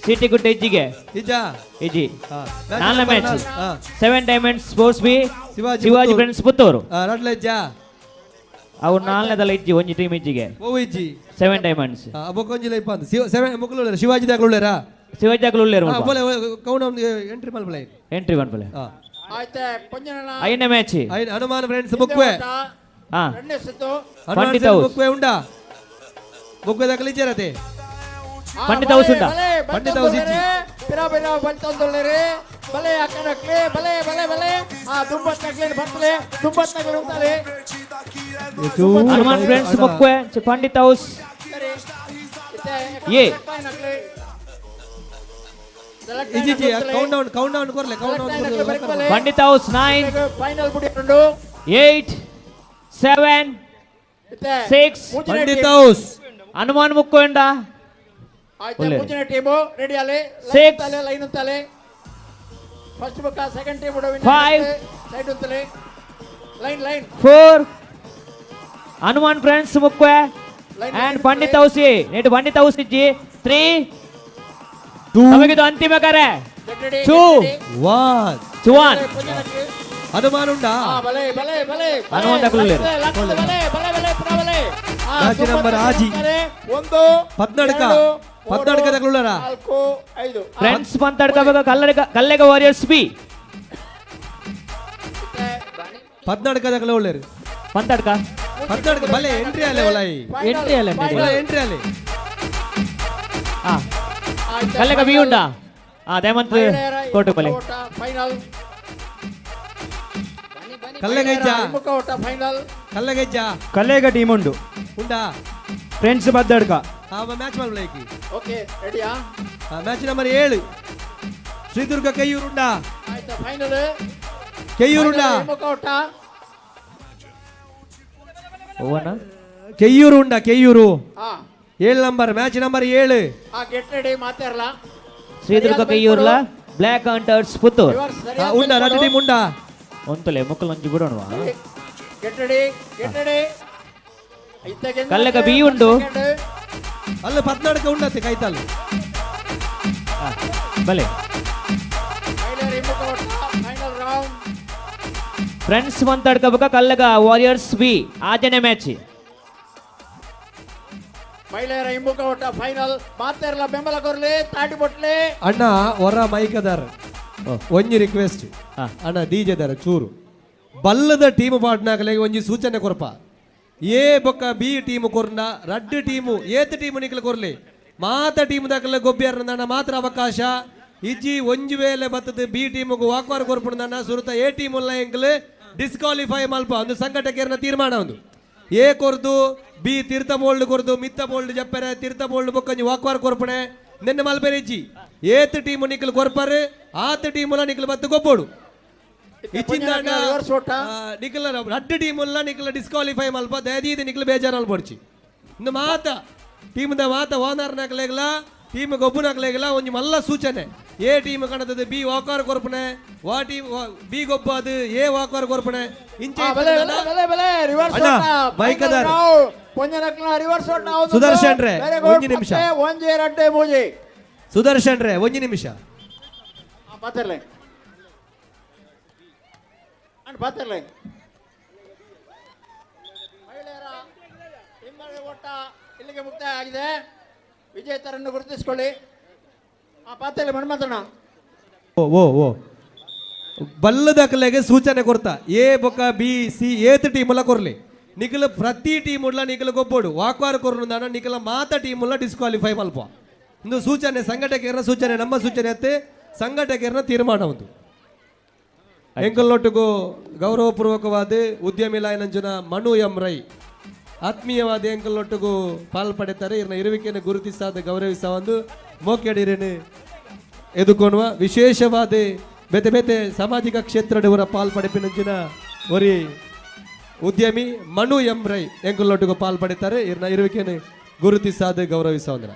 ಸಿಟಿ ಗುಡ್ಡೆ ಇಜ್ಜಿಗೆ ಇಜ್ಜ ಇಜ್ಜಿ ನಾಲ್ನೇ match seven diamond sports B Shivaji Shivaji friends Puttur ರಡ್ಲ ಇಜ್ಜ ಅವು ನಾಲ್ನೇದಲ್ಲ ಇಜ್ಜಿ ಒಂಜಿ ಟೀಮ್ ಇಜ್ಜಿಗೆ ಓ ಇಜ್ಜಿ ಸೆವೆನ್ ಡೈಮಂಡ್ಸ್ ಬೊಕೊಂಜಿ ಲೈಪ್ ಅಂದ್ ಸೆವೆನ್ ಮುಕ್ಕಲು ಶಿವಾಜಿ ದಾಖಲು ಉಳ್ಳೇರಾ ಶಿವಾಜಿ ದಾಖಲು ಉಳ್ಳೇರು ಬೋಲೆ ಕೌಂಟ್ ಎಂಟ್ರಿ ಮಲ್ಪಲೆ ಎಂಟ್ರಿ ಮಲ್ಪಲೆ ಐದನೇ ಮ್ಯಾಚ್ ಹನುಮಾನ್ ಫ್ರೆಂಡ್ಸ್ ಮುಕ್ವೆ ಪಂಡಿತ ಹೌಸ್ ಮುಕ್ವೆ ಉಂಡಾ ಮುಕ್ವೆ ದಾಖಲು ಇಜ್ಜರತೆ ಪಂಡಿತ ಹೌಸ್ ಉಂಡಾ ಪಂಡಿತ ಹೌಸ್ ಇಜ್ಜಿ ಪಿರಾ ಪಿರಾ ಬಂತಂದೊಳ್ಳೆರೆ ಬಲೆ ಅಕ್ಕನಕ್ಲೆ ಬಲೆ ಬಲೆ ಬಲೆ ಆ ದುಂಬತ್ನಕ್ಲೆ ಬರ್ತಲೆ ದುಂಬತ್ನಕ್ಲೆ ಉಂಟಾಲೆ ಹನುಮಾನ್ ಫ್ರೆಂಡ್ಸ್ ಮುಕ್ವೆ ಪಂಡಿತ ಹೌಸ್ ಎ ಇಜ್ಜಿ ಕೌಂಟ್ ಡೌನ್ ಕೊರ್ಲೆ ಕೌಂಟ್ ಡೌನ್ ಕೊರ್ಲೆ ಪಂಡಿತ ಹೌಸ್ 9 ಫೈನಲ್ ಬುಡಿ ಉಂಡು 8 7 6 ಪಂಡಿತ ಹೌಸ್ ಹನುಮಾನ್ ಮುಕ್ಕೊಂಡ ಆಯ್ತು ಮುಂಚಿನ ಟೀಮು ರೆಡಿ ಅಲೆ ಸಿಕ್ಸ್ ಲೈನ್ ಅಂತಲೆ ಫಸ್ಟ್ ಬಕ್ಕ ಸೆಕೆಂಡ್ ಟೀಮ್ 5 ಸೈಡ್ ಅಂತಲೆ line line 4 Hanuman friends ಮುಕ್ವೆ and Pandit house net Pandit house ಇಜ್ಜಿ 3 2 ನಮಗಿದು ಅಂತಿಮ ಕರೆ 2 1 1 ಹನುಮಾನ್ ಉಂಡಾ ಬಲೆ ಬಲೆ ಬಲೆ ಹನುಮಾನ್ ದಾಖಲು ಬಲೆ ಬಲೆ ಬಲೆ ಬಲೆ ಮ್ಯಾಚ್ ನಂಬರ್ ಆಜಿ 1 ಪದ್ನಾಡ್ಕ ಪದ್ನಾಡ್ಕ ತಗೊಳ್ಳಾರ 4 5 ಫ್ರೆಂಡ್ಸ್ ಪಂತಡ್ಕ ಕಲ್ಲೆಗ ವಾರಿಯರ್ಸ್ ಬಿ ಪದ್ನಾಡ್ಕ ತಗೊಳ್ಳ ಒಳ್ಳೇರು ಪಂತಡ್ಕ ಪದ್ನಾಡ್ಕ ಬಲೆ ಎಂಟ್ರಿ ಅಲ್ಲೇ ಒಲಾಯಿ ಎಂಟ್ರಿ ಅಲ್ಲೇ ಎಂಟ್ರಿ ಅಲ್ಲೇ ಹಾ ಕಲ್ಲೆಗ ಬಿ ಉಂಡಾ ಆ ದಯಮಂತ್ ಕೋಟು ಬಲೆ ಫೈನಲ್ ಕಲ್ಲೆಗಜ್ಜ ಫೈನಲ್ ಕಲ್ಲೆಗಜ್ಜ ಕಲ್ಲೇಗ ಟೀಮ್ ಉಂಡು ಉಂಡಾ ಫ್ರೆಂಡ್ಸ್ ಬದ್ದಡ್ಕ ಮ್ಯಾಚ್ ಮಾಡ್ಲೈಕಿ ಓಕೆ ರೆಡಿಯಾ ಮ್ಯಾಚ್ ನಂಬರ್ 7 ಶ್ರೀದುರ್ಗ ಕೈಯೂರು ಉಂಡಾ ಆಯ್ತಾ ಫೈನಲ್ ಕೆಯ್ಯೂರು ಉಂಡಾ ಓವನ ಕೆಯ್ಯೂರು ಉಂಡಾ ಕೆಯ್ಯೂರು 7 ನಂಬರ್ ಮ್ಯಾಚ್ ನಂಬರ್ 7 ಆ ಗೆಟ್ ರೆಡಿ ಮಾತಾಡಲ್ಲ ಶ್ರೀದುರ್ಗ ಕೈಯೂರ್ಲ Black Hunters Puttur. ಉಂಡ ರಡ್ಡ್ ಟೀಮ್ ಉಂಡ ಒಂತಲೆ ಮುಕ್ಕಲೊಂಜಿ ಬಿಡೋಣವಾ. Get ready, get ready. ಕಲ್ಲಗ B ಉಂಡು. ಅಲ್ಲ ಪದ್ನಾಲ್ಕು ಉಂಡತ್ತೆ ಕೈತಲ್. ಬಲೆ ಫ್ರೆಂಡ್ಸ್ ಮಂತಾಡ್ಕಬೇಕ ಕಲ್ಲಗ ವಾರಿಯರ್ಸ್ ಬಿ ಆಜನೆ ಮ್ಯಾಚ್. ಮಹಿಳೆಯರ ಹಿಮ್ಮುಖ ಓಟ ಫೈನಲ್. ಮಾತೆರ್ಲ ಬೆಂಬಲ ಕೊರ್ಲಿ ತಾಟಿ ಬೊಟ್ಲಿ. ಅಣ್ಣ ಹೊರ ಮೈಕದಾರ ಒಂಜಿ ರಿಕ್ವೆಸ್ಟ್ ಅಣ್ಣ, ಡಿಜೆದಾರ ಚೂರು ಬಲ್ಲದ ಟೀಮ್ ಪಾಟ್ನಾಗಲೆ ಒಂಜಿ ಸೂಚನೆ ಕೊರ್ಪ. ಎ ಬೊಕ್ಕ ಬಿ ಟೀಮ್ ಕೊರ್ನ ರಡ್ಡ್ ಟೀಮು ಏತ್ ಟೀಮ್ ನಿಕ್ಲ ಕೊರ್ಲಿ ಮಾತ ಟೀಮ್ ದಾಕಲ ಗೊಬ್ಬಿಯರ್ನ ಮಾತ್ರ ಅವಕಾಶ ಇಜ್ಜಿ. ಒಂಜಿ ವೇಳೆ ಬತ್ತದ ಬಿ ಟೀಮ್ಗೆ ವಾಕ್ವಾರ್ ಕೊರ್ಪುಂಡಣ್ಣ ಸುರುತ ಎ ಟೀಮ್ ಉಲ್ಲ ಎಂಕ್ಲು ಡಿಸ್ಕ್ವಾಲಿಫೈ ಮಲ್ಪ ಒಂದು ಸಂಘಟಕರ್ನ ತೀರ್ಮಾನ. ಒಂದು ಎ ಕೊರ್ದು ಬಿ ತೀರ್ಥ ಬೋಲ್ಡ್ ಕೊರ್ದು ಮಿತ್ತ ಬೋಲ್ಡ್ ಜಪ್ಪರೆ ತೀರ್ಥ ಬೋಲ್ಡ್ ಬೊಕ್ಕಂಜಿ ವಾಕ್ವಾರ್ ಕೊರ್ಪಣೆ ನಿನ್ನೆ ಮಲ್ಪೆರೆ ಇಜ್ಜಿ. ಏತ್ ಟೀಮ್ ನಿಕ್ಲು ಕೊರ್ಪರು ಆತ ಟೀಮುಲ ನಿಕ್ಲು ಬತ್ತು ಗೊಬ್ಬೋಡು. ಇಚ್ಚಿಂದಾಂಡ ನಿಕ್ಲ ರಡ್ಡ್ ಟೀಮುಲ್ಲ ನಿಕ್ಲ ಡಿಸ್ಕ್ವಾಲಿಫೈ ಮಲ್ಪ ದಯದೀದ ನಿಕ್ಲು ಬೇಜಾರು ಅಲ್ಪೊಡ್ಚಿ. ಇನ್ನು ಮಾತ ಟೀಮ್ದ ಮಾತ ಓನರ್ ನಕ್ಲೆಗ್ಲ ಟೀಮ್ ಗೊಬ್ಬು ನಕ್ಲೆಗ್ಲ ಒಂಜಿ ಮಲ್ಲ ಸೂಚನೆ. ಎ ಟೀಮ್ ಕಾಣತದೆ ಬಿ ವಾಕಾರ್ ಕೊರ್ಪಣೆ ವಾ ಟೀಮ್ ಬಿ ಗೊಬ್ಬು ಅದು ಎ ವಾಕಾರ್ ಕೊರ್ಪಣೆ ಇಂಚೆ ಅಣ್ಣ, ಮೈಕದಾರ್. ಸುದರ್ಶನ್ ರೇ, ಒಂಜಿ ನಿಮಿಷ. ಒಂಜಿ ರಡ್ಡೆ ಮೂಜಿ. ಸುದರ್ಶನ್ ರೇ ಒಂಜಿ ನಿಮಿಷ. ಪಾತೆರ್ಲೆ ಅಣ್ಣ ಪಾತೆರ್ಲೆ. ಮಹಿಳೆಯರ ಹಿಂಬದಿ ಓಟ ಇಲ್ಲಿಗೆ ಮುಕ್ತಾಯ ಆಗಿದೆ. ವಿಜೇತರನ್ನು ಗುರುತಿಸಿಕೊಳ್ಳಿ. ಪಾತೆರ್ಲೆ ಮನ್ಮಥಣ್ಣ. ಓ ಓ ಓ ಬಲ್ಲದಕಲೆಗೆ ಸೂಚನೆ ಕೊರ್ತಾ ಎ ಬೊಕ್ಕ ಬಿ ಸಿ ಏತ್ ಟೀಮುಲ ಕೊರ್ಲಿ ನಿಖಲ ಪ್ರತಿ ಟೀಮ್ ಉಡ್ಲ ನಿಖಲ ಗೊಬ್ಬೋಡು ವಾಕ್ವಾರ ಕೊರ್ನು ನಿಖಲ ಮಾತ ಟೀಮ್ ಉಲ್ಲ ಡಿಸ್ಕ್ವಾಲಿಫೈ ಮಲ್ಪ. ಇಂದು ಸೂಚನೆ ಸಂಘಟಕರ ಸೂಚನೆ ನಮ್ಮ ಸೂಚನೆ ಅತ್ತೆ ಸಂಘಟಕರ ತೀರ್ಮಾನ ಒಂದು. ಎಂಕಲ್ನೊಟ್ಟಿಗೂ ಗೌರವಪೂರ್ವಕವಾದ ಉದ್ಯಮಿ ಲಾಯನಂಜನ ಮನು ಎಂ ರೈ ಆತ್ಮೀಯವಾದ ಎಂಕಲ್ನೊಟ್ಟಿಗೂ ಪಾಲ್ ಪಡೆತಾರೆ. ಇರ್ನ ಇರುವಿಕೆಯನ್ನು ಗುರುತಿಸಾದ ಗೌರವಿಸ ಒಂದು ಮೋಕೆಡಿರೇನು ಎದುಕೊನುವ ವಿಶೇಷವಾದ ಬೇತೆ ಬೇತೆ ಸಾಮಾಜಿಕ ಕ್ಷೇತ್ರದವರ ಪಾಲ್ ಪಡೆಪಿನಂಚಿನ ಒರಿ ಉದ್ಯಮಿ ಮನು ಎಂ ರೈ ಎಂಕಲ್ನೊಟ್ಟಿಗೂ ಪಾಲ್ ಪಡೆತಾರೆ. ಇರ್ನ ಇರುವಿಕೆಯನ್ನು ಗುರುತಿಸಾದ ಗೌರವಿಸ ಒಂದ್ರ.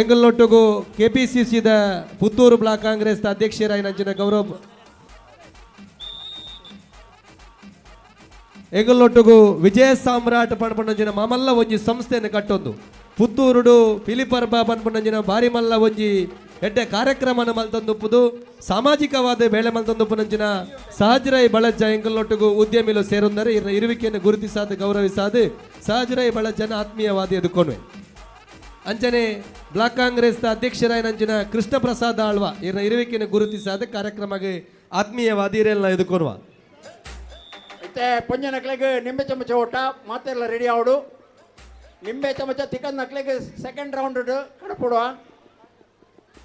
ಎಂಗಲ್ನೊಟ್ಟಿಗೂ ಕೆಪಿಸಿಸಿದ ಪುತ್ತೂರು ಬ್ಲಾಕ್ ಕಾಂಗ್ರೆಸ್ ಅಧ್ಯಕ್ಷರಾಯಿನಂಚಿನ ಗೌರವ ಎಂಗಲ್ನೊಟ್ಟಿಗೂ ವಿಜಯ ಸಾಮ್ರಾಟ್ ಪನ್ಪುನಂಚಿನ ಮಾಮಲ್ಲ ಒಂಜಿ ಸಂಸ್ಥೆಯನ್ನು ಕಟ್ಟೊಂದು ಪುತ್ತೂರುಡು ಪಿಲಿಪರ್ಬ ಪನ್ಪುನಂಚಿನ ಬಾರಿ ಮಲ್ಲ ಒಂಜಿ ಎಡ್ಡೆ ಕಾರ್ಯಕ್ರಮನ ಮಲ್ತಂದುಪ್ಪುದು ಸಾಮಾಜಿಕವಾದ ಬೇಳೆ ಮಲ್ತಂದುಪ್ಪುನಂಚಿನ ಸಹಜರೈ ಬಳಜ್ಜ ಎಂಗಲ್ನೊಟ್ಟಿಗೂ ಉದ್ಯಮಿಲು ಸೇರೊಂದರೆ ಇರ್ನ ಇರುವಿಕೆಯನ್ನು ಗುರುತಿಸಾದ ಗೌರವಿಸಾದ ಸಹಜರೈ ಬಳಜ್ಜನ ಆತ್ಮೀಯವಾದ ಎದುಕೊಂಡ್ವೆ. ಅಂಚನೆ ಬ್ಲಾಕ್ ಕಾಂಗ್ರೆಸ್ ಅಧ್ಯಕ್ಷರಾಯನಂಚಿನ ಕೃಷ್ಣ ಪ್ರಸಾದ್ ಆಳ್ವ ಇರ್ನ ಇರುವಿಕೆಯನ್ನು ಗುರುತಿಸಾದ ಕಾರ್ಯಕ್ರಮಕ್ಕೆ ಆತ್ಮೀಯವಾದ ಇರೆಲ್ಲ ಎದುಕೊನುವ. ಮತ್ತೆ ಪೊಂಜ ನಕ್ಲೆಗ್ ನಿಂಬೆ ಚಮಚ ಓಟ ಮಾತೆಲ್ಲ ರೆಡಿ ಆವಡು. ನಿಂಬೆ ಚಮಚ ತಿಕ್ಕನ್ ನಕ್ಲೆಗ್ ಸೆಕೆಂಡ್ ರೌಂಡ್ ಕಡಪುಡುವ.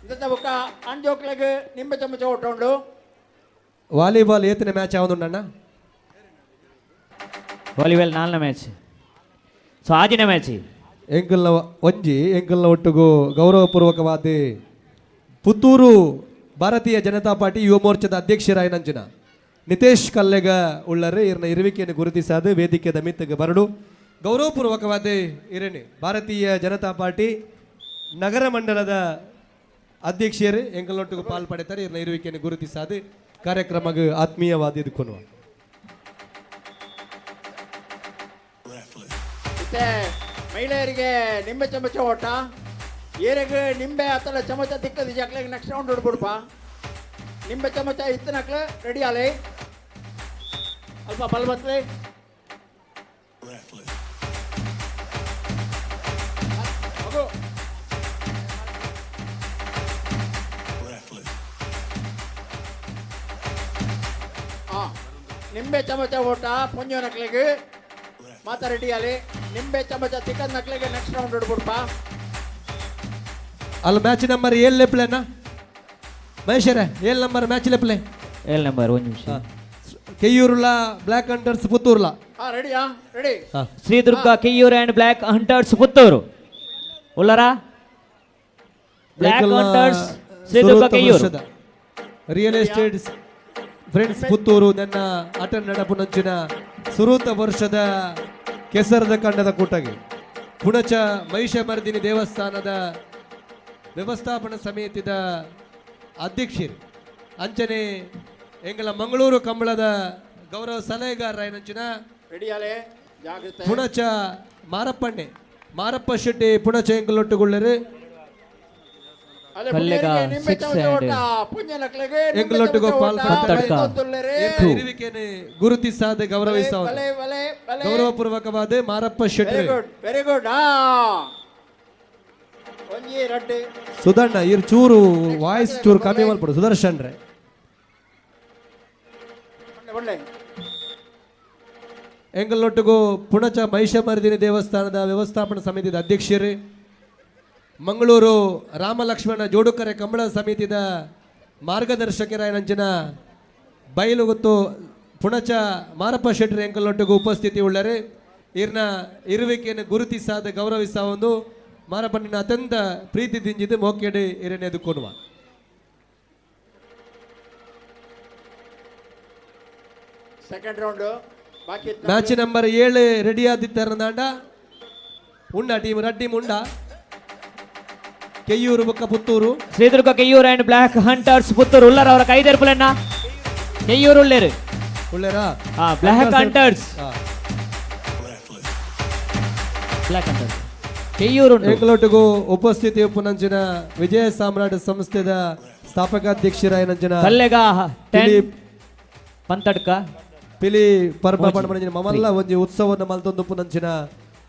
ಇಂತ ಬೊಕ್ಕ ಅಂಜೋಕ್ಲೆಗ್ ನಿಂಬೆ ಚಮಚ ಓಟ ಉಂಡು. ವಾಲಿಬಾಲ್ ಏತನೇ ಮ್ಯಾಚ್ ಯಾವ್ದುಂಡಣ್ಣ? ವಾಲಿಬಾಲ್ ನಾಲ್ನೇ ಮ್ಯಾಚ್. ಸೊ ಆಜಿನ ಮ್ಯಾಚ್. ಎಂಕಲ್ನ ಒಂಜಿ ಎಂಕಲ್ನ ಒಟ್ಟುಗು ಗೌರವಪೂರ್ವಕವಾದ ಪುತ್ತೂರು ಭಾರತೀಯ ಜನತಾ ಪಾರ್ಟಿ ಯುವ ಮೋರ್ಚಾದ ಅಧ್ಯಕ್ಷರಾಯನಂಚಿನ ನಿತೇಶ್ ಕಲ್ಲೆಗ ಉಳ್ಳರೆ ಇರ್ನ ಇರುವಿಕೆಯನ್ನು ಗುರುತಿಸಾದ ವೇದಿಕೆದ ಮಿತ್ತಗೆ ಬರಡು ಗೌರವಪೂರ್ವಕವಾದ ಇರಣಿ ಭಾರತೀಯ ಜನತಾ ಪಾರ್ಟಿ ನಗರ ಮಂಡಲದ ಅಧ್ಯಕ್ಷರು ಎಂಕಲ್ನೊಟ್ಟಿಗೂ ಪಾಲ್ ಪಡೆತಾರೆ. ಇರ್ನ ಇರುವಿಕೆಯನ್ನು ಗುರುತಿಸಾದ ಕಾರ್ಯಕ್ರಮಕ್ಕೆ ಆತ್ಮೀಯವಾದ ಎದುಕೊನುವ. ಮತ್ತೆ ಮಹಿಳೆಯರಿಗೆ ನಿಂಬೆ ಚಮಚ ಓಟ. ಏರೆಗ್ ನಿಂಬೆ ಆತಲ ಚಮಚ ತಿಕ್ಕದ ಜಕ್ಲೆಗ್ ನೆಕ್ಸ್ಟ್ ರೌಂಡ್ ಹೊಡ್ಬಿಡಪ್ಪ. ನಿಂಬೆ ಚಮಚ ಇತ್ತನಕ್ಲೆ ರೆಡಿ ಆಲೆ ಅಲ್ಪ ಬಲ್ಬತ್ಲೆ. ನಿಂಬೆ ಚಮಚ ಓಟ ಪೊಂಜೋ ನಕ್ಲೆಗ್ ಮಾತ ರೆಡಿ ಆಲೆ. ನಿಂಬೆ ಚಮಚ ತಿಕ್ಕದ ನಕ್ಲೆಗೆ ನೆಕ್ಸ್ಟ್ ರೌಂಡ್ ಹೊಡ್ಬಿಡಪ್ಪ. ಅಲ್ಲಿ ಮ್ಯಾಚ್ ನಂಬರ್ ಏಳು ಲೆಪ್ಲೆನಾ ಮಹೇಶ್ವರ? ಏಳು ನಂಬರ್ ಮ್ಯಾಚ್ ಲೆಪ್ಲೆ. ಏಳು ನಂಬರ್ ಒಂದು ನಿಮಿಷ. ಕೆಯ್ಯೂರ್ಲ ಬ್ಲ್ಯಾಕ್ ಹಂಟರ್ಸ್ ಪುತ್ತೂರ್ಲ. ರೆಡಿಯಾ? Ready. Shri Durga Keyyur and Black Hunters Puttur ಉಳ್ಳರಾ? Black Hunters Shri Durga Keyyur. Real estate friends Puttur ನನ್ನ ಅಟನ್ ನಡಪುನಂಚಿನ ಸುರೂತ ವರ್ಷದ ಕೆಸರದ ಕಂಡದ ಕೂಟಗೆ ಪುಣಚ ಮಹಿಷಮರ್ದಿನಿ ದೇವಸ್ಥಾನದ ವ್ಯವಸ್ಥಾಪನಾ ಸಮಿತಿದ ಅಧ್ಯಕ್ಷರು ಅಂಚನೆ ಎಂಗಳ ಮಂಗಳೂರು ಕಂಬಳದ ಗೌರವ ಸಲಹೆಗಾರರಾಯನಂಚಿನ ಪುಣಚ ಮಾರಪ್ಪಣ್ಣೆ ಮಾರಪ್ಪ ಶೆಟ್ಟಿ ಪುಣಚ ಎಂಕಲೊಟ್ಟುಗುಳ್ಳರು ಕಲ್ಲೆಗ ಸಿಕ್ಸ್ ಆ್ಯಂಡ್ ಎಂಕಲೊಟ್ಟುಗು ಪಾಲ್ ಪತ್ತಡ್ಕ ಟೂ. ಇರುವಿಕೆನೆ ಗುರುತಿಸಾದ ಗೌರವಿಸ ಗೌರವಪೂರ್ವಕವಾದ ಮಾರಪ್ಪ ಶೆಟ್ಟಿ. Very good. ಒಂಜಿ ರಡ್ಡು. ಸುಧಣ್ಣ ಇರ್ ಚೂರು ವಾಯ್ಸ್ ಚೂರು ಕಮ್ಮಿ ಮಲ್ಪಡು ಸುದರ್ಶನ್ ರೇ. ಒಳ್ಳೆ ಎಂಗಲೊಟ್ಟಿಗೂ ಪುಣಚ ಮಹಿಷಮರ್ದಿನಿ ದೇವಸ್ಥಾನದ ವ್ಯವಸ್ಥಾಪನಾ ಸಮಿತಿದ ಅಧ್ಯಕ್ಷರು, ಮಂಗಳೂರು ರಾಮಲಕ್ಷ್ಮಣ ಜೋಡುಕರೆ ಕಂಬಳ ಸಮಿತಿದ ಮಾರ್ಗದರ್ಶಕರಾಯನಂಚಿನ ಬಯಲುಗುತ್ತು ಪುಣಚ ಮಾರಪ್ಪ ಶೆಟ್ಟರ್ ಎಂಕಲೊಟ್ಟಿಗೂ ಉಪಸ್ಥಿತಿ ಉಳ್ಳರು. ಇರ್ನ ಇರುವಿಕೆಯನ್ನು ಗುರುತಿಸಾದ ಗೌರವಿಸ ಒಂದು ಮಾರಪ್ಪನ ಅತ್ಯಂತ ಪ್ರೀತಿ ದಿಂಜಿದ್ದು ಮೋಕೆಡೆ ಇರನೆದು ಕೊಡುವ. ಸೆಕೆಂಡ್ ರೌಂಡ್ ಬಾಕಿ. ಮ್ಯಾಚ್ ನಂಬರ್ 7 ರೆಡಿ ಆದಿತ್ತಾರಂದಾಂಡ ಉಂಡ ಟೀಮ್ ರಡ್ಡಿ ಮುಂಡ ಕೆಯ್ಯೂರು ಬೊಕ್ಕ Puttur. Sridurga Keyyur and black hunters Puttur ಉಳ್ಳರ ಅವರ ಕೈದೆರ್ಪುಲನ್ನ Keyyur ಉಳ್ಳೇರು. ಉಳ್ಳೇರಾ? Black hunters. Black hunters Keyyur ಉಂಟು. ಎಂಕಲೊಟ್ಟಿಗೂ ಉಪಸ್ಥಿತಿ ಉಪ್ಪುನಂಚಿನ ವಿಜಯ ಸಾಮ್ರಾಟ್ ಸಂಸ್ಥೆದ ಸ್ಥಾಪಕಾಧ್ಯಕ್ಷರಾಯನಂಚಿನ ಕಲ್ಲೆಗ 10 ಫಿಲಿಪ್ ಪಂತಡ್ಕ ಪಿಲಿ ಪರ್ಬ ಮೋಜಿ. ಪಣಪಣಂಚಿನ ಮಮಲ್ಲ ಒಂಜಿ ಉತ್ಸವವನ್ನು ಮಲ್ತೊಂದು ಉಪ್ಪುನಂಚಿನ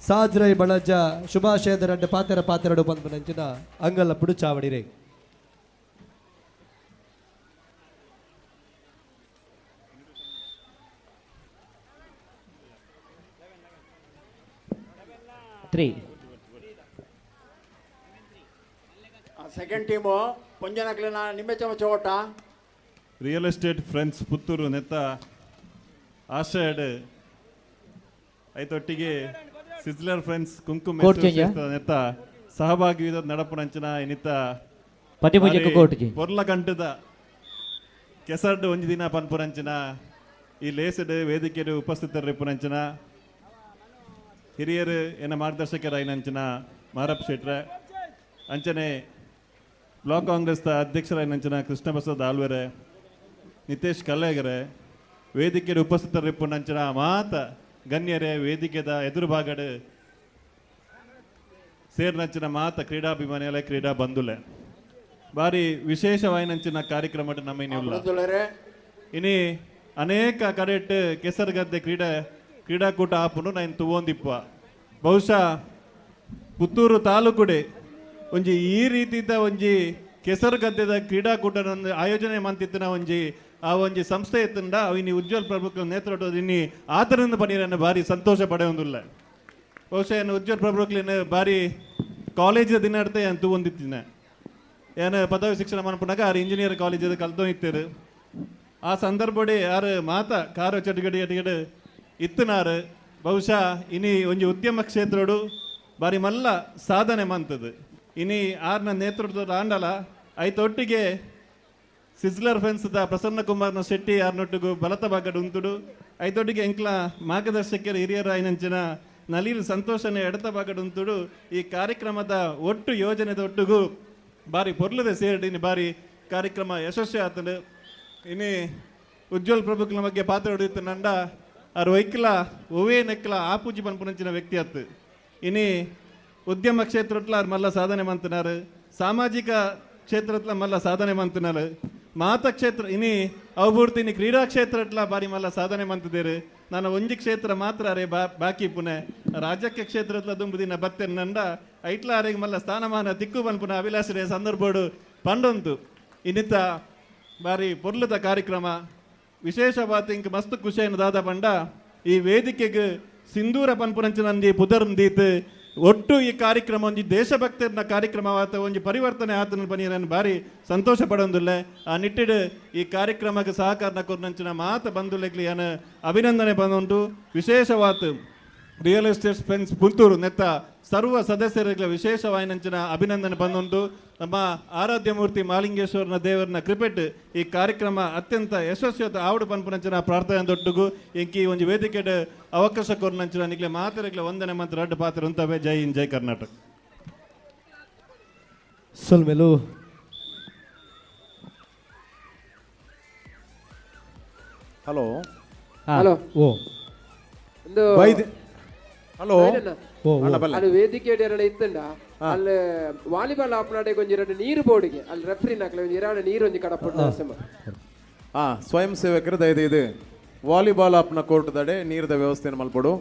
ಸಾಜ್ರೈ ಬಳಜ ಶುಭಾಶಯದ ರಡ್ಡ ಪಾತೆರ ಪಾತೆರಡು ಪನ್ಪುನಂಚಿನ ಅಂಗಲ್ಲಪ್ಪುಡು ಚಾವಡಿರೇ. 3. ಸೆಕೆಂಡ್ ಟೀಮು ಪೊಂಜನಕ್ಲೆನ ನಿಂಬೆ ಚಮಚ ಓಟ. ರಿಯಲ್ ಎಸ್ಟೇಟ್ ಫ್ರೆಂಡ್ಸ್ ಪುತ್ತೂರು ನೆತ್ತ ಆಶಯಡ್ ಐತೊಟ್ಟಿಗೆ ಸಿಜ್ಲರ್ ಫ್ರೆಂಡ್ಸ್ ಕುಂಕುಮ ಕೋಟ್ ಚೇಂಜ್ ಆ? ನೆತ್ತ ಸಹಭಾಗಿ ನಡಪುನಂಚಿನ ಇನ್ನಿತ್ತ ಪದಿಮೂಜೆಗೆ ಕೋಟ್ ಚೇಂಜ್. ಪೊರ್ಲ ಕಂಟದ ಕೆಸರ್ಡ್ ಒಂಜಿ ದಿನ ಪನ್ಪುನಂಚಿನ ಈ ಲೇಸಡ್ ವೇದಿಕೆಡ್ ಉಪಸ್ಥಿತರಿಪ್ಪುನಂಚಿನ ಹಿರಿಯರು ಎನ್ನ ಮಾರ್ಗದರ್ಶಕರಾಯಿನಂಚಿನ ಮಾರಪ್ಪ ಶೆಟ್ರೆ, ಅಂಚನೆ ಬ್ಲಾಕ್ ಕಾಂಗ್ರೆಸ್ದ ಅಧ್ಯಕ್ಷರಾಯಿನಂಚಿನ ಕೃಷ್ಣಪ್ರಸಾದ್ ಆಲ್ವೆರೆ, ನಿತೇಶ್ ಕಲ್ಲೇಗರೆ, ವೇದಿಕೆಯ ಉಪಸ್ಥಿತರಿಪ್ಪುನಂಚಿನ ಮಾತ ಗಣ್ಯರೇ, ವೇದಿಕೆದ ಎದುರು ಭಾಗಡ್ ಸೇರ್ನಂಚಿನ ಮಾತ ಕ್ರೀಡಾಭಿಮಾನಿಗಳೇ, ಕ್ರೀಡಾ ಬಂಧುಲೆ, ಬಾರಿ ವಿಶೇಷವಾಯಿನಂಚಿನ ಕಾರ್ಯಕ್ರಮ ನಮ್ಮ ಇನ್ನಿಲ್ಲ. ಇನಿ ಅನೇಕ ಕಡೆಟ್ ಕೆಸರುಗದ್ದೆ ಕ್ರೀಡಾಕೂಟ ಆಪುನು ನೈನ್ ತುವೊಂದಿಪ್ಪ. ಬಹುಶಃ ಪುತ್ತೂರು ತಾಲೂಕುಡೆ ಒಂಜಿ ಈ ರೀತಿದ ಒಂಜಿ ಕೆಸರುಗದ್ದೆದ ಕ್ರೀಡಾಕೂಟ ಆಯೋಜನೆ ಮಂತಿತ್ತಿನ ಒಂಜಿ ಆ ಒಂಜಿ ಸಂಸ್ಥೆ ಇತ್ತಂಡ ಅವಿನಿ ಉಜ್ವಲ್ ಪ್ರಭು ನೇತೃತ್ವದ ಇನ್ನಿ ಆತರಿಂದ ಪನೀರನ್ನು ಭಾರಿ ಸಂತೋಷ ಪಡೆಯೊಂದುಲ್ಲ. ಬಹುಶಃ ಏನು ಉಜ್ವಲ್ ಪ್ರಭುಕ್ಲಿನ ಭಾರಿ ಕಾಲೇಜ್ ದಿನ ಅಂತ ಒಂದಿತ್ತಿನ ಏನು ಪದವಿ ಶಿಕ್ಷಣ ಮನ್ಪುನಾಗ ಆರು ಇಂಜಿನಿಯರ್ ಕಾಲೇಜ್ ಕಲ್ತೋ ಇತ್ತರು. ಆ ಸಂದರ್ಭಡೆ ಯಾರು ಮಾತ ಕಾರು ಚಟುಗಡಿ ಅಟಿಗಡೆ ಇತ್ತನಾರು ಬಹುಶಃ ಇನಿ ಒಂಜಿ ಉದ್ಯಮ ಕ್ಷೇತ್ರಡು ಬಾರಿ ಮಲ್ಲ ಸಾಧನೆ ಮಂತದು. ಇನಿ ಆರ್ನ ನೇತೃತ್ವದ ಆಂಡಲ ಐತೊಟ್ಟಿಗೆ ಸಿಜ್ಲರ್ ಫೆನ್ಸ್ದ ಪ್ರಸನ್ನ ಕುಮಾರ್ನ ಶೆಟ್ಟಿ ಆರ್ನೊಟ್ಟಿಗೂ ಬಲತ ಭಾಗಡ್ ಉಂತುಡು, ಐತೊಟ್ಟಿಗೆ ಎಂಕ್ಲ ಮಾರ್ಗದರ್ಶಕರ ಹಿರಿಯರ ಐನಂಚಿನ ನಲೀಲ್ ಸಂತೋಷನೆ ಎಡತ ಭಾಗಡ್ ಉಂತುಡು. ಈ ಕಾರ್ಯಕ್ರಮದ ಒಟ್ಟು ಯೋಜನೆದ ಒಟ್ಟಿಗೂ ಬಾರಿ ಪೊರ್ಲದ ಸೇರ್ಡ್ ಇನಿ ಬಾರಿ ಕಾರ್ಯಕ್ರಮ ಯಶಸ್ವಿ ಆತಂಡು. ಇನಿ ಉಜ್ವಲ್ ಪ್ರಭುಕ್ಲ ಬಗ್ಗೆ ಪಾತ್ರ ಹೊಡೆಯುತ್ತ ನಂಡ ಆರು ವೈಕ್ಲ ಒವೇ ನೆಕ್ಲ ಆಪೂಜಿ ಪನ್ಪುನಂಚಿನ ವ್ಯಕ್ತಿ ಆತು. ಇನಿ ಉದ್ಯಮ ಕ್ಷೇತ್ರಟ್ಲ ಆರು ಮಲ್ಲ ಸಾಧನೆ ಮಂತನಾರು, ಸಾಮಾಜಿಕ ಕ್ಷೇತ್ರತ್ಲ ಮಲ್ಲ ಸಾಧನೆ ಮಂತನಾರು, ಮಾತ ಕ್ಷೇತ್ರ ಇನಿ ಅವು ಇನಿ ಕ್ರೀಡಾ ಕ್ಷೇತ್ರಟ್ಲ ಬಾರಿ ಮಲ್ಲ ಸಾಧನೆ ಮಂತದೇರು. ನಾನು ಒಂಜಿ ಕ್ಷೇತ್ರ ಮಾತ್ರ ಅರೆ ಬಾಕಿ ಪುನೆ ರಾಜ್ಯಕ್ಕೆ ಕ್ಷೇತ್ರತ್ಲ ದುಂಬುದಿನ ಬತ್ತೆ ನಂಡ ಐಟ್ಲ ಅರೆಗೆ ಮಲ್ಲ ಸ್ಥಾನಮಾನ ತಿಕ್ಕು ಪನ್ಪುನ ಅಭಿಲಾಷೆ ಸಂದರ್ಭಡು ಪಂಡೊಂತು. ಇನ್ನಿತ ಬಾರಿ ಪೊರ್ಲದ ಕಾರ್ಯಕ್ರಮ ವಿಶೇಷವಾದ ಇಂಕ್ ಮಸ್ತ್ ಖುಷಿಯನ್ನು ದಾದ ಪಂಡ ಈ ವೇದಿಕೆಗೆ ಸಿಂಧೂರ ಪನ್ಪುನಂಚಿನಂದಿ ಪುದರ್ಂದೀತ್ ಒಟ್ಟು ಈ ಕಾರ್ಯಕ್ರಮ ಒಂಜಿ ದೇಶಭಕ್ತರನ್ನ ಕಾರ್ಯಕ್ರಮವಾದ ಒಂಜಿ ಪರಿವರ್ತನೆ ಆತನ ಬನ್ನಿ ಬಾರಿ ಸಂತೋಷ ಪಡೊಂದುಲ್ಲೆ. ಆ ನಿಟ್ಟಿಡ್ ಈ ಕಾರ್ಯಕ್ರಮಕ್ಕೆ ಸಹಕಾರನ ಕೊರ್ನಂಚಿನ ಮಾತ ಬಂಧುಲೆಗ್ಲಿ ಅನ ಅಭಿನಂದನೆ ಬಂದುಂಟು. ವಿಶೇಷವಾದ Real estate friends Puttur ನೆತ್ತ ಸರ್ವ ಸದಸ್ಯರಿಗೆ ವಿಶೇಷವಾಯಿನಂಚಿನ ಅಭಿನಂದನೆ ಬಂದುಂಟು. ನಮ್ಮ ಆರಾಧ್ಯಮೂರ್ತಿ ಮಾಲಿಂಗೇಶ್ವರನ ದೇವರನ ಕೃಪೆಟ್ ಈ ಕಾರ್ಯಕ್ರಮ ಅತ್ಯಂತ ಯಶಸ್ವಿಯಾದ ಆವಡು ಪನ್ಪುನಂಚಿನ ಪ್ರಾರ್ಥನೆ ದೊಟ್ಟುಗು ಎಂಕಿ ಒಂಜಿ ವೇದಿಕೆ ಅವಕಾಶ ಕೊರ್ನಂಚಿನ ನಿಕ್ಲೆ ಮಾತೆರೆಗ್ಲ ವಂದನೆ ಮಂತ್ರ ರಡ್ಡು ಪಾತ್ರ ಉಂತವೆ. ಜೈ ಹಿಂದ್, ಜೈ ಕರ್ನಾಟಕ. ಸೊಲ್ಮೆಲು. ಹಲೋ. ಹಲೋ. ಓ. ಒಂದು ಹಲೋ. ಓ. ಅಲ್ಲಿ ವೇದಿಕೆ ಎರಡು ಇತ್ತಂಡ ಅಲ್ಲಿ ವಾಲಿಬಾಲ್ ಆಪನಾಡೆ ಒಂಜಿ ಎರಡು ನೀರು ಬೋರ್ಡಿಗೆ ಅಲ್ಲಿ ರೆಫ್ರಿ ನಾಕಲೆ ಒಂಜಿ ಎರಡು ನೀರು ಒಂಜಿ ಕಡಪಟ್ಟು. ಸ್ವಯಂ ಸೇವಕರು ದಯದೀದು ವಾಲಿಬಾಲ್ ಆಪ್ನ ಕೋರ್ಟ್ ದಡೆ ನೀರದ ವ್ಯವಸ್ಥೆಯನ್ನು ಮಲ್ಪಡು.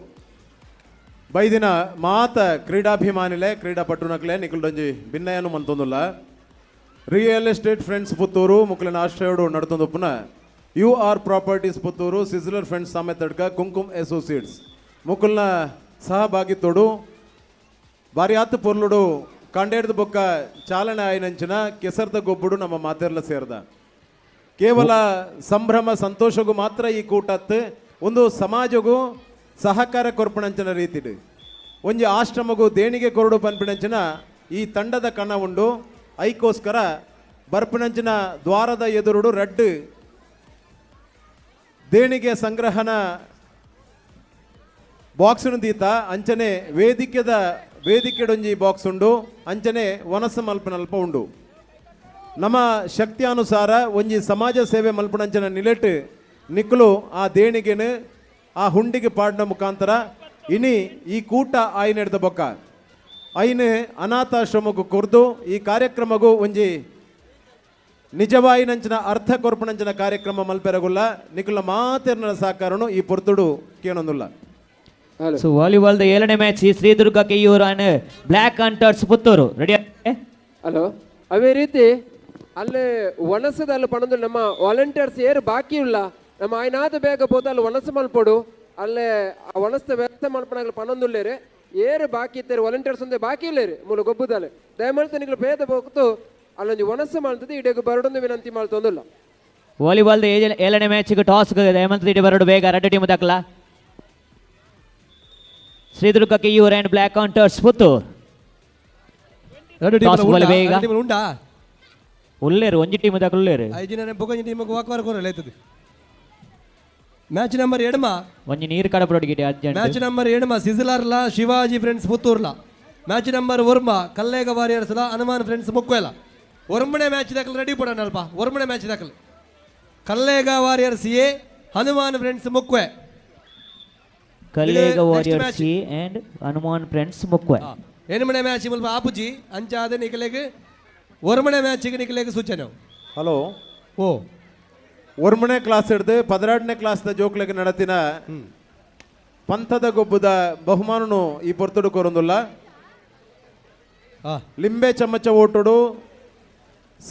ಬೈದಿನ ಮಾತ ಕ್ರೀಡಾಭಿಮಾನಿಲೆ ಕ್ರೀಡಾಪಟುನಕ್ಲೆ ನಿಕುಲ್ಡೊಂಜಿ ಭಿನ್ನಯನು ಮಂತೊಂದುಲ್ಲ. ರಿಯಲ್ ಎಸ್ಟೇಟ್ ಫ್ರೆಂಡ್ಸ್ ಪುತ್ತೂರು ಮುಕ್ಲಿನ ಆಶ್ರಯೋಡು ನಡತೊಂದುಪ್ಪುನ you are properties Puttur sizzler friends ಸಮೇತಡ್ಕ ಕುಂಕುಮ್ associates ಮುಕುಲ್ನ ಸಹಭಾಗಿತ್ತೋಡು ಬಾರಿಯಾತ್ ಪೊರ್ಲುಡು ಕಂಡೇಡ್ದ ಬೊಕ್ಕ ಚಾಲನೆ ಆಯಿನಂಚಿನ ಕೆಸರ್ದ ಗೊಬ್ಬುಡು ನಮ್ಮ ಮಾತೆರ್ಲ ಸೇರ್ದ. ಕೇವಲ ಸಂಭ್ರಮ ಸಂತೋಷಗೂ ಮಾತ್ರ ಈ ಕೂಟತ್ತು ಒಂದು ಸಮಾಜಗೂ ಸಹಕಾರ ಕೊರ್ಪಣಂಚಿನ ರೀತಿಡು ಒಂಜಿ ಆಶ್ರಮಗೂ ದೇಣಿಗೆ ಕೊರಡು ಪನ್ಪಿನಂಚಿನ ಈ ತಂಡದ ಕಣ ಉಂಡು. ಐಕೋಸ್ಕರ ಬರ್ಪಿನಂಚಿನ ದ್ವಾರದ ಎದುರುಡು ರಡ್ಡು ದೇಣಿಗೆ ಸಂಗ್ರಹಣ ಬಾಕ್ಸ್ ದೀತ ಅಂಚನೆ ವೇದಿಕೆದ ವೇದಿಕೆಡೊಂಜಿ ಬಾಕ್ಸ್ ಉಂಡು, ಅಂಚನೆ ವನಸ ಮಲ್ಪನಲ್ಪ ಉಂಡು. ನಮ್ಮ ಶಕ್ತಿಯಾನುಸಾರ ಒಂಜಿ ಸಮಾಜ ಸೇವೆ ಮಲ್ಪನಂಚನ ನಿಲೆಟ್ ನಿಕ್ಕಲು ಆ ದೇಣಿಗೆನು ಆ ಹುಂಡಿಗೆ ಪಾಡಿನ ಮುಖಾಂತರ ಇನಿ ಈ ಕೂಟ ಆಯ್ನೆಡ್ದ ಬೊಕ್ಕ ಐನು ಅನಾಥಾಶ್ರಮಕ್ಕೂ ಕೊರ್ದು ಈ ಕಾರ್ಯಕ್ರಮಗೂ ಒಂಜಿ ನಿಜವಾಯಿನಂಚಿನ ಅರ್ಥ ಕೊರ್ಪಣಂಚಿನ ಕಾರ್ಯಕ್ರಮ ಮಲ್ಪೆರಗುಲ್ಲ. ನಿಕುಲ ಮಾತೆರ್ನ ಸಾಕಾರನು ಈ ಪೊರ್ತುಡು ಕೇನೊಂದುಲ್ಲ. ಸೊ volleyball 7ನೇ match Shridurga Keyyur and black hunters Puttur ready. Hello. ಅದೇ ರೀತಿ ಅಲ್ಲಿ ಒಣಸದ ಅಲ್ಲಿ ಪಣದು ನಮ್ಮ ವಾಲಂಟಿಯರ್ಸ್ ಏರು ಬಾಕಿ ಇಲ್ಲ, ನಮ್ಮ ಆಯ್ನಾದ ಬೇಗ ಪೋದು ಅಲ್ಲಿ ಒಣಸು ಮಲ್ಪೊಡು. ಅಲ್ಲೇ ಆ ಒಣಸ್ತ ವ್ಯವಸ್ಥೆ ಮಲ್ಪನಾಗಲು ಪಣೊಂದುಲ್ಲೇರು ಏರು ಬಾಕಿ ಇತ್ತೇರು ವಾಲಂಟಿಯರ್ಸ್ ಒಂದೇ ಬಾಕಿ ಇಲ್ಲೇರು ಮೂಲ ಗೊಬ್ಬುದಾಲೆ. ದಯಮಾಡಿ ನಿಗಳು ಬೇದ ಹೋಗ್ತು ಅಲ್ಲೊಂಜಿ ಒಣಸು ಮಾಡ್ತದೆ ಇಡೀ ಬರಡೊಂದು ವಿನಂತಿ ಮಾಡ್ತೊಂದಿಲ್ಲ. ವಾಲಿಬಾಲ್ 7ನೇ ಮ್ಯಾಚ್ಗೆ ಟಾಸ್ ಹೇಮಂತ್ ಇಡಿ ಬರಡು ಬೇಗ ರಡ್ಡು team ದಾಖಲ. Shridurga Keyyur and black hunters Puttur. Toss ball ಬೇಗ ಉಂಡಾ ಉಲ್ಲೇರು ಒಂಜಿ ಟೀಮ್ ದಾಖಲು ಉಲ್ಲೇರು. ಐದು ಜನ ಬೊಕೊಂಜಿ ಟೀಮ್ ವಾಕ್ವಾರ ಕೊರಲ್ಲ ಆಯ್ತದೆ. ಮ್ಯಾಚ್ ನಂಬರ್ ಎಡಮ ಒಂಜಿ ನೀರು ಕಡಪಡೊಡಿಗೆ urgent. Match number ಎಡಮ ಸಿಸಿಲಾರ್ಲ ಶಿವಾಜಿ ಫ್ರೆಂಡ್ಸ್ ಪುತ್ತೂರ್ಲ. ಮ್ಯಾಚ್ ನಂಬರ್ ಒರ್ಮ ಕಲ್ಲೇಗ ವಾರಿಯರ್ಸ್ಲ ಹನುಮಾನ್ ಫ್ರೆಂಡ್ಸ್ ಮುಕ್ವೇಲ. ಒರ್ಮನೆ ಮ್ಯಾಚ್ ದಾಖಲು ರೆಡಿ ಪಡೋಣ ಅಲ್ಪ. ಒರ್ಮನೆ ಮ್ಯಾಚ್ ದಾಖಲು Kallega warriors A Hanuman friends Mukve. Kallega next warriors match. A and Hanuman friends Mukve. ಎನ್ಮನೆ match ಮುಲ್ಪ ಆಪುಜಿ ಅಂಚಾದ ನಿಕಲೆಗ್ ಒರ್ಮನೆ ಮ್ಯಾಚಿಗೆ ನಿಕಲೆಗ್ ಸೂಚನೆ. ಹಲೋ. ಓ. ಒರ್ಮನೆ ಕ್ಲಾಸ್ ಹಿಡ್ದು 12ನೇ ಕ್ಲಾಸ್ದ ಜೋಕ್ಲೆಗ್ ನಡತಿನ ಪಂಥದ ಗೊಬ್ಬದ ಬಹುಮಾನನು ಈ ಪೊರ್ತುಡು ಕೊರೊಂದುಲ್ಲ. ಲಿಂಬೆ ಚಮಚ ಓಟುಡು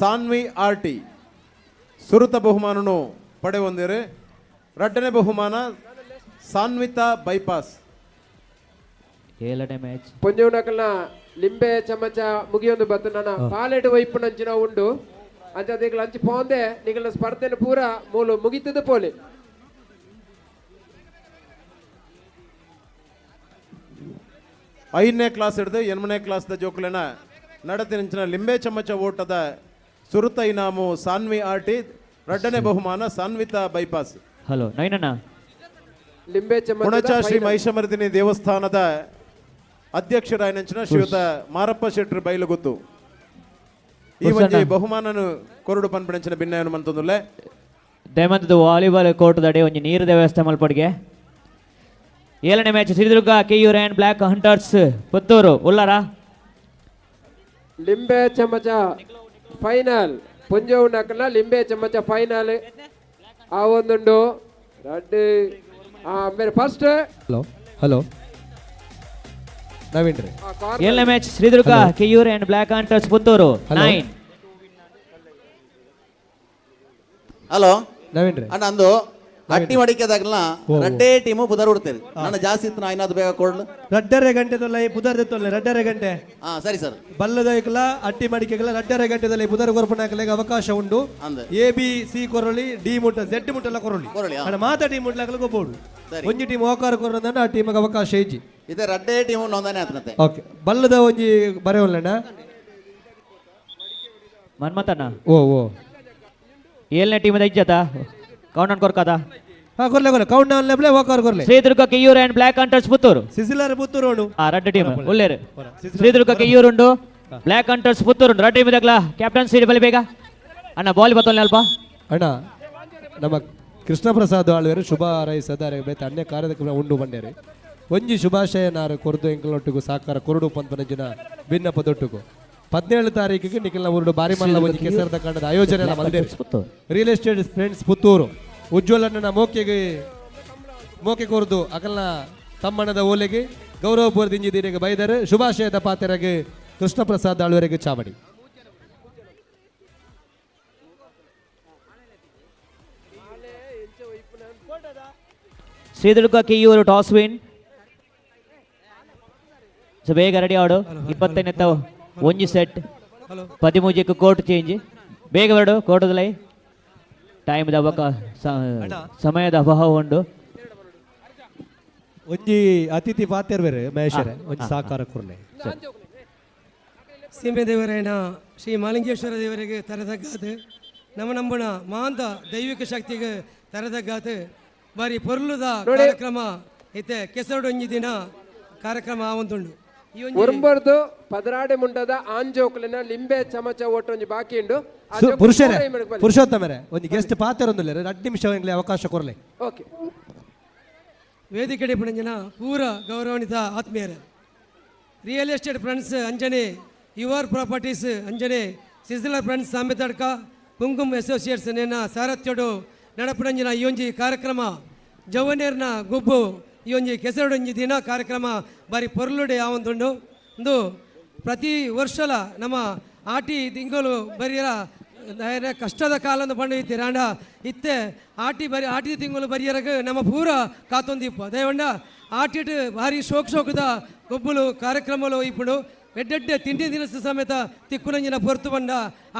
ಸಾನ್ವಿ ಆರ್ ಟಿ ಸುರುತ ಬಹುಮಾನನು ಪಡೆ ಹೊಂದಿರು. ರಡ್ಡನೇ ಬಹುಮಾನ ಸಾನ್ವಿತಾ ಬೈಪಾಸ್. 7ನೇ ಮ್ಯಾಚ್ ಪೊಂಜೋನಕಲ್ನ ಲಿಂಬೆ ಚಮಚ ಮುಗಿಯೊಂದು ಬತ್ತು ನನ್ನ ಪಾಲೆಡ್ ವೈಪುನಂಚಿನ ಉಂಡು. ಅಂಚ ನಿಗಲ ಅಂಚಿ ಪೋಂದೆ ನಿಗಲ ಸ್ಪರ್ಧೆನ ಪೂರ ಮೂಲು ಮುಗಿತದ ಪೋಲಿ. 5ನೇ ಕ್ಲಾಸ್ ಹಿಡಿದು 8ನೇ ಕ್ಲಾಸ್ದ ಜೋಕುಲೆನ ನಡತಿನಂಚಿನ ಲಿಂಬೆ ಚಮಚ ಓಟದ ಸುರುತ ಇನಾಮು ಸಾನ್ವಿ ಆರ್ ಟಿ, ರಡ್ಡನೇ ಬಹುಮಾನ ಸಾನ್ವಿತಾ ಬೈಪಾಸ್. ಹಲೋ ನೈನಣ್ಣ. ಲಿಂಬೆ ಪುಣಚ ಚಮಚ ಶ್ರೀ ಮಹಿಷಮರ್ದಿನಿ ದೇವಸ್ಥಾನದ ಅಧ್ಯಕ್ಷರಾಯನಂಚಿನ ಶ್ರೀಯುತ ಮಾರಪ್ಪ ಶೆಟ್ಟರ್ ಬೈಲುಗುತ್ತು ಈ ಒಂಜಿ ಬಹುಮಾನನು ಕೊರಡು ಪನ್ಪಣಂಚಿನ ಭಿನ್ನಯನು ಮಂತೊಂದುಲ್ಲೆ. ದಯಮಂತದ ವಾಲಿಬಾಲ್ ಕೋರ್ಟ್ ದಡೆ ಒಂಜಿ ನೀರದ ವ್ಯವಸ್ಥೆ ಮಲ್ಪಡಿಗೆ. 7ನೇ match Shridurga Keyyur and black hunters Puttur ಉಲ್ಲಾರ. ಲಿಂಬೆ ಚಮಚ ಫೈನಲ್ ಪೊಂಜೋವು ನಕಲ ಲಿಂಬೆ ಚಮಚ ಫೈನಲ್ ಆ ಒಂದುಂಡು ರಡ್ಡು ಮೇರೆ first. Hello hello Naveen ರೀ. 7ನೇ match Shridurga Keyyur and black hunters Puttur. Hello. 9. Hello Naveen ರೀ. ಅಣ್ಣ ಅಂದು ಅಟ್ಟಿ ಮಡಿಕೆದಾಗಲ ರಡ್ಡೇ ಟೀಮು ಪುದರ್ ಉಡ್ತೇವೆ. ನನ್ನ ಜಾಸ್ತಿ ಇತ್ತು, ನಾ ಬೇಗ ಕೊಡ್ಲು. ರಡ್ಡರೆ ಗಂಟೆ ತೊಲ್ಲ ಪುದರ್ ದೆತ್ತೊಲ್ಲೆ ರಡ್ಡರೆ ಗಂಟೆ. ಹಾ ಸರಿ ಸರ್. ಬಲ್ಲದೈಕ್ಲ ಅಟ್ಟಿ ಮಡಿಕೆಗಳ ರಡ್ಡರೆ ಗಂಟೆದಲ್ಲಿ ಪುದರ್ ಕೊರ್ಪಣಾಕಲೆಗೆ ಅವಕಾಶ ಉಂಡು. ಎ ಬಿ ಸಿ ಕೊರೊಳಿ, ಡಿ ಮುಟ್ಟ ಜೆಡ್ ಮುಟ್ಟಲ್ಲ ಕೊರೊಳಿ. ಮಾತಾ ಟೀಮ್ ಮುಟ್ಲಾಕಲು ಗೊಬ್ಬೋಡು. ಒಂಜಿ ಟೀಮ್ ಓಕಾರ ಕೊರೊಂದಂಡ ಆ ಟೀಮ್ಗೆ ಅವಕಾಶ ಇಜ್ಜಿ. ಇದೆ ರಡ್ಡೇ ಟೀಮ್ ನೋಂದಣಿ ಆತನತೆ. ಓಕೆ, ಬಲ್ಲದ ಒಂಜಿ ಬರೆಯೊಲ್ಲಣ್ಣ ಮನ್ಮತಣ್ಣ. ಓ ಓ ಏಳನೇ ಟೀಮ್ ಇಜ್ಜತ ಕೌಂಟ್ ಡೌನ್ ಕೊರ್ಕದ. ಹಾ ಕೊರ್ಲೆ ಕೊರ್ಲೆ, ಕೌಂಟ್ ಡೌನ್ ಲೆಬ್ಲೆ ಓಕಾರ ಕೊರ್ಲೆ. Shridurga Keyyur and black hunters Puttur. Sizzler Puttur ಉಂಡು. ಆ ರಡ್ಡ ಟೀಮ್ ಉಲ್ಲೇರು. ಶ್ರೀದುರ್ಗ ಕೆಯ್ಯೂರು ಉಂಡು, ಬ್ಲ್ಯಾಕ್ ಹಂಟರ್ಸ್ ಪುತ್ತೂರು ಉಂಡು. ರಡ್ಡ ಟೀಮ್ ದಗ್ಲ ಕ್ಯಾಪ್ಟನ್ ಸೀಟ್ ಬಲಿ ಬೇಗ ಅಣ್ಣ ಬಾಲ್ ಬತ್ತೊಲ್ಲೆ ಅಲ್ಪ. ಅಣ್ಣ ನಮ್ಮ ಕೃಷ್ಣ ಪ್ರಸಾದ್ ಆಳ್ವೇರು ಶುಭ ಹಾರೈಸದಾರೆ ಬೇತೆ ಅನ್ಯ ಕಾರ್ಯದ ಉಂಡು ಬಂಡೇರಿ. ಒಂಜಿ ಶುಭಾಶಯ ನಾರು ಕೊರ್ದು ಎಂಕಲೊಟ್ಟಿಗೂ ಸಾಕಾರ ಕೊರಡು ಪಂಪನಂಜಿನ ಬಿನ್ನಪದೊಟ್ಟುಗು 17 ತಾರೀಕಿಗೆ ನಿಖಿಲ್ನ ಊರುಡು ಬಾರಿ ಮಲ್ಲ ಒಂಜಿ ಕೆಸರದ ಕಂಡದ ಆಯೋಜನೆ ಎಲ್ಲ ಮಲ್ದೇರಿ. ರಿಯಲ್ ಎಸ್ಟೇಟ್ ಫ್ರೆಂಡ್ಸ್ ಪುತ್ತೂರು ಉಜ್ವಲಣ್ಣನ ಮೋಕೆಗೆ ಮೋಕೆ ಕೋರ್ದು ಅಕಲ್ನ ತಮ್ಮಣ್ಣದ ಓಲೆಗೆ ಗೌರವ ಪೂರ್ದಿಂಜಿದೀರಿಗೆ ಬೈದರು. ಶುಭಾಶಯದ ಪಾತ್ರಗೆ ಕೃಷ್ಣ ಪ್ರಸಾದ್ ಆಳ್ವರೆಗೆ ಚಾವಡಿ. Shridurga Keyyur toss win. So ಬೇಗ ರೆಡಿ ಆಡು. 20ನೇ ಒಂಜಿ ಸೆಟ್ 13ಕ್ಕೆ ಕೋರ್ಟ್ ಚೇಂಜ್. ಬೇಗ ಬರಡು ಕೋರ್ಟದಲ್ಲಿ ಟೈಮ್ ಅವಕ ಸಮಯದ ಅಭಾವ ಉಂಡು. ಒಂಜಿ ಅತಿಥಿ ಪಾತ್ರ ಬೇರೆ ಮಹೇಶ್ವರ ಒಂಜಿ ಸಾಕಾರ ಕೊರ್ಲೆ. ಸೀಮೆ ದೇವರೇನ ಶ್ರೀ ಮಾಲಿಂಗೇಶ್ವರ ದೇವರಿಗೆ ತರದಗ್ಗಾತು ನಮ್ಮ ನಂಬುಣ ಮಾಂತ ದೈವಿಕ ಶಕ್ತಿಗೆ ತರದಗ್ಗಾತು ಬಾರಿ ಪೊರ್ಲುದ ಕಾರ್ಯಕ್ರಮ ಇತ್ತೆ ಕೆಸರುಡೊಂಜಿ ದಿನ ಕಾರ್ಯಕ್ರಮ ಆವಂತುಂಡು. ಒರಂಬರ್ದು ಪದರಾಡೆ ಮುಂಡದ ಆಂಜೋಕ್ಲೆನ ಲಿಂಬೆ ಚಮಚ ಒಟ್ಟೊಂಜಿ ಬಾಕಿ ಉಂಡು. ಪುರುಷರೇ ಪುರುಷೋತ್ತಮರೇ ಒಂದು ಗೆಸ್ಟ್ ಪಾತ್ರ ಒಂದಿಲ್ಲ, 2 ನಿಮಿಷ ಎಂಗ್ಲೆ ಅವಕಾಶ ಕೊರಲೆ. ಓಕೆ. ವೇದಿಕೆ ಪುಣಂಜನ ಪೂರ ಗೌರವಾನ್ವಿತ ಆತ್ಮೀಯರೇ, ರಿಯಲ್ ಎಸ್ಟೇಟ್ ಫ್ರೆಂಡ್ಸ್ ಅಂಜನೆ, your properties ಅಂಜನೆ, sizzler friends Sambetadka, Kunkum associates ನೇನ ಸಾರಥ್ಯಡು ನಡಪುಣಂಜಿನ ಈ ಒಂಜಿ ಕಾರ್ಯಕ್ರಮ ಜವನೇರ್ನ ಗುಬ್ಬು ಈ ಒಂಜಿ ಕೆಸರುಡೊಂಜಿ ದಿನ ಕಾರ್ಯಕ್ರಮ ಬಾರಿ ಪೊರ್ಲುಡೆ ಆವೊಂದುಂಡು. ಒಂದು ಪ್ರತಿ ವರ್ಷಲ ನಮ್ಮ ಆಟಿ ತಿಂಗಳು ಬರಿಯರ ಕಷ್ಟದ ಕಾಲಂದು ಪಂಡು ಇತ್ತೀರ ಆಂಡ ಇತ್ತೆ ಆಟಿ ಬರಿ ಆಟಿ ತಿಂಗಳು ಬರಿಯರಗ ನಮ್ಮ ಪೂರ ಕಾತೊಂದಿಪ್ಪ ದಯವಂಡ ಆಟಿಟ್ ಭಾರಿ ಶೋಕ್ ಶೋಕದ ಗೊಬ್ಬುಲು ಕಾರ್ಯಕ್ರಮಲು ಇಪ್ಪುಂಡು. ಎಡ್ಡೆಡ್ಡೆ ತಿಂಡಿ ತಿನಸು ಸಮೇತ ತಿಕ್ಕುನಂಜಿನ ಪೊರ್ತು ಬಂಡ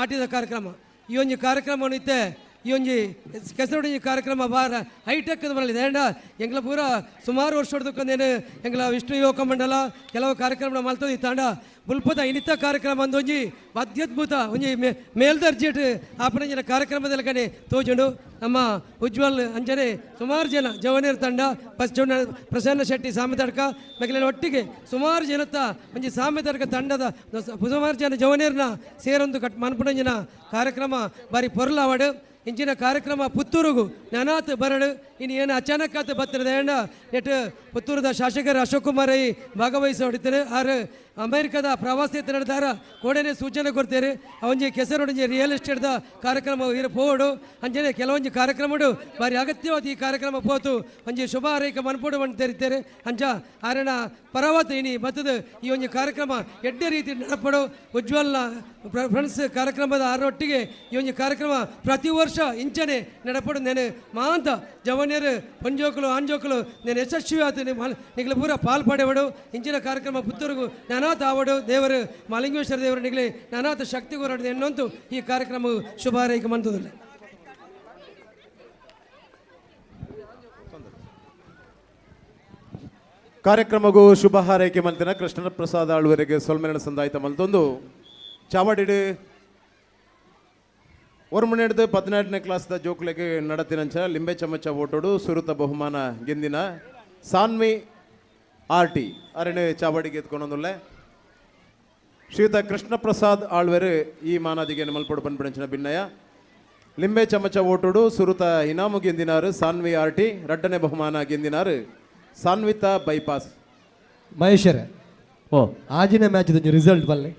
ಆಟಿದ ಕಾರ್ಯಕ್ರಮ ಈ ಒಂಜಿ ಕಾರ್ಯಕ್ರಮವನ್ನು ಇತ್ತೆ ಈ ಒಂಜಿ ಕೆಸರುಡೊಂಜಿ ಕಾರ್ಯಕ್ರಮ ಬಾರ ಹೈಟೆಕ್ ಬರಲಿದೆ. ಏಂಡ ಎಂಗ್ಲ ಪೂರ ಸುಮಾರು ವರ್ಷ ಹೊಡೆದಕ್ಕೊಂದೇನು ಎಂಗ್ಲ ವಿಷ್ಣು ಯುವಕ ಮಂಡಲ ಕೆಲವು ಕಾರ್ಯಕ್ರಮ ಮಲ್ತದ ತಾಂಡ ಬುಲ್ಪದ ಇನ್ನಿತ ಕಾರ್ಯಕ್ರಮ ಅಂದೊಂಜಿ ಅತ್ಯದ್ಭುತ ಒಂಜಿ ಮೇಲ್ದರ್ಜೆಟ್ ಆಪನಂಜಿನ ಕಾರ್ಯಕ್ರಮದಲ್ಲಿ ಕಡೆ ತೋಜುಂಡು. ನಮ್ಮ ಉಜ್ವಲ್ ಅಂಜನೆ ಸುಮಾರು ಜನ ಜವನೇರ್ ತಂಡ ಪ್ರಸನ್ನ ಶೆಟ್ಟಿ ಸಾಮೆತಡ್ಕ ಮೆಗಲಿನ ಒಟ್ಟಿಗೆ ಸುಮಾರು ಜನತ ಒಂಜಿ ಸಾಮೆತಡ್ಕ ತಂಡದ ಸುಮಾರು ಜನ ಜವನೇರ್ನ ಸೇರೊಂದು ಕಟ್ ಮನ್ಪುಣಂಜಿನ ಕಾರ್ಯಕ್ರಮ ಬಾರಿ ಪೊರ್ಲಾವಡು. ಇಂಚಿನ ಕಾರ್ಯಕ್ರಮ ಪುತ್ತೂರುಗು ನಾನಾತ್ ಬರಡು ಇನ್ನು ಏನು ಅಚಾನಕ್ ಬತ್ತಿರದ ಏಂಡ ನೆಟ್ ಪುತ್ತೂರದ ಶಾಸಕರು ಅಶೋಕ್ ಕುಮಾರ್ I ಭಾಗವಹಿಸಿ ಹೊಡಿತಾರೆ. ಆರು ಅಮೆರಿಕದ ಪ್ರವಾಸಿ ನಡೆದಾರ ಕೋಡನೆ ಸೂಚನೆ ಕೊಡ್ತಾರೆ. ಅವಂಜಿ ಕೆಸರೊಡಂಜಿ ರಿಯಲ್ ಎಸ್ಟೇಟ್ದ ಕಾರ್ಯಕ್ರಮ ಇರ ಪೋಡು ಅಂಜನೆ ಕೆಲವೊಂಜಿ ಕಾರ್ಯಕ್ರಮಡು ಬಾರಿ ಅಗತ್ಯವಾದ ಈ ಕಾರ್ಯಕ್ರಮ ಪೋತು ಒಂಜಿ ಶುಭ ಹಾರೈಕೆ ಮನ್ಪೋಡು ಅಂತ ತೆರಿತಾರೆ. ಅಂಚ ಆರಣ ಪರವಾತ ಇನಿ ಬತ್ತದ ಈ ಒಂಜಿ ಕಾರ್ಯಕ್ರಮ ಎಡ್ಡೆ ರೀತಿ ನಡಪಡು. ಉಜ್ವಲ್ನ ಫ್ರೆಂಡ್ಸ್ ಕಾರ್ಯಕ್ರಮದ ಆರೊಟ್ಟಿಗೆ ಈ ಒಂಜಿ ಕಾರ್ಯಕ್ರಮ ಪ್ರತಿ ವರ್ಷ ಇಂಚನೆ ನಡಪಡು. ನೆನೆ ಮಾಂತ ಜವನಿಯರು ಪಂಜೋಕುಲು ಆಂಜೋಕುಲು నేను ಯಶಸ್ವಿ ಆತ ನಿಗಲ ಪೂರ ಪಾಲ್ ಪಡೆವಡು. ಇಂಚಿನ ಕಾರ್ಯಕ್ರಮ ಪುತ್ತೂರುಗು ನಾನಾತ ಆವಡು ದೇವರು ಮಾಲಿಂಗೇಶ್ವರ ದೇವರು ನಿಗಲಿ ನಾನಾತ ಶಕ್ತಿ ಹೊರಡು ಎನ್ನೊಂತು ಈ ಕಾರ್ಯಕ್ರಮ ಶುಭ ಹಾರೈಕೆ ಮಂತದಿಲ್ಲ. ಕಾರ್ಯಕ್ರಮಗೂ ಶುಭ ಹಾರೈಕೆ ಮಂತಿನ ಕೃಷ್ಣ ಪ್ರಸಾದ್ ಆಳ್ವರೆಗೆ ಸೊಲ್ಮೆರಣ ಸಂದಾಯಿತ ಮಲ್ತೊಂದು ಚಾವಡಿಡು ಒರ್ಮನೆಡ್ದು 18ನೇ ಕ್ಲಾಸ್ದ ಜೋಕ್ಲೆಗೆ ನಡತಿನಂಚ ಲಿಂಬೆ ಚಮಚ ಓಟೋಡು ಸುರುತ ಬಹುಮಾನ ಗೆಂದಿನ ಸಾನ್ವಿ ಆರ್ ಟಿ ಅರಣೆ ಚಾವಡಿಗೆ ಎತ್ಕೊಂಡೊಂದುಲ್ಲೆ ಶ್ರೀಯುತ ಕೃಷ್ಣ ಪ್ರಸಾದ್ ಆಳ್ವೆರು ಈ ಮಾನಾದಿಗೆ ಮಲ್ಪೊಡು ಪನ್ಪಿಣಂಚಿನ ಭಿನ್ನಯ. ಲಿಂಬೆ ಚಮಚ ಓಟೋಡು ಸುರುತ ಇನಾಮು ಗೆಂದಿನಾರು ಸಾನ್ವಿ ಆರ್ ಟಿ, ರಡ್ಡನೆ ಬಹುಮಾನ ಗೆಂದಿನಾರು ಸಾನ್ವಿತಾ ಬೈಪಾಸ್. ಮಹೇಶ್ವರ ಓ ಆಜಿನ ಮ್ಯಾಚ್ ರಿಸಲ್ಟ್ ಬಲ್ಲೆ.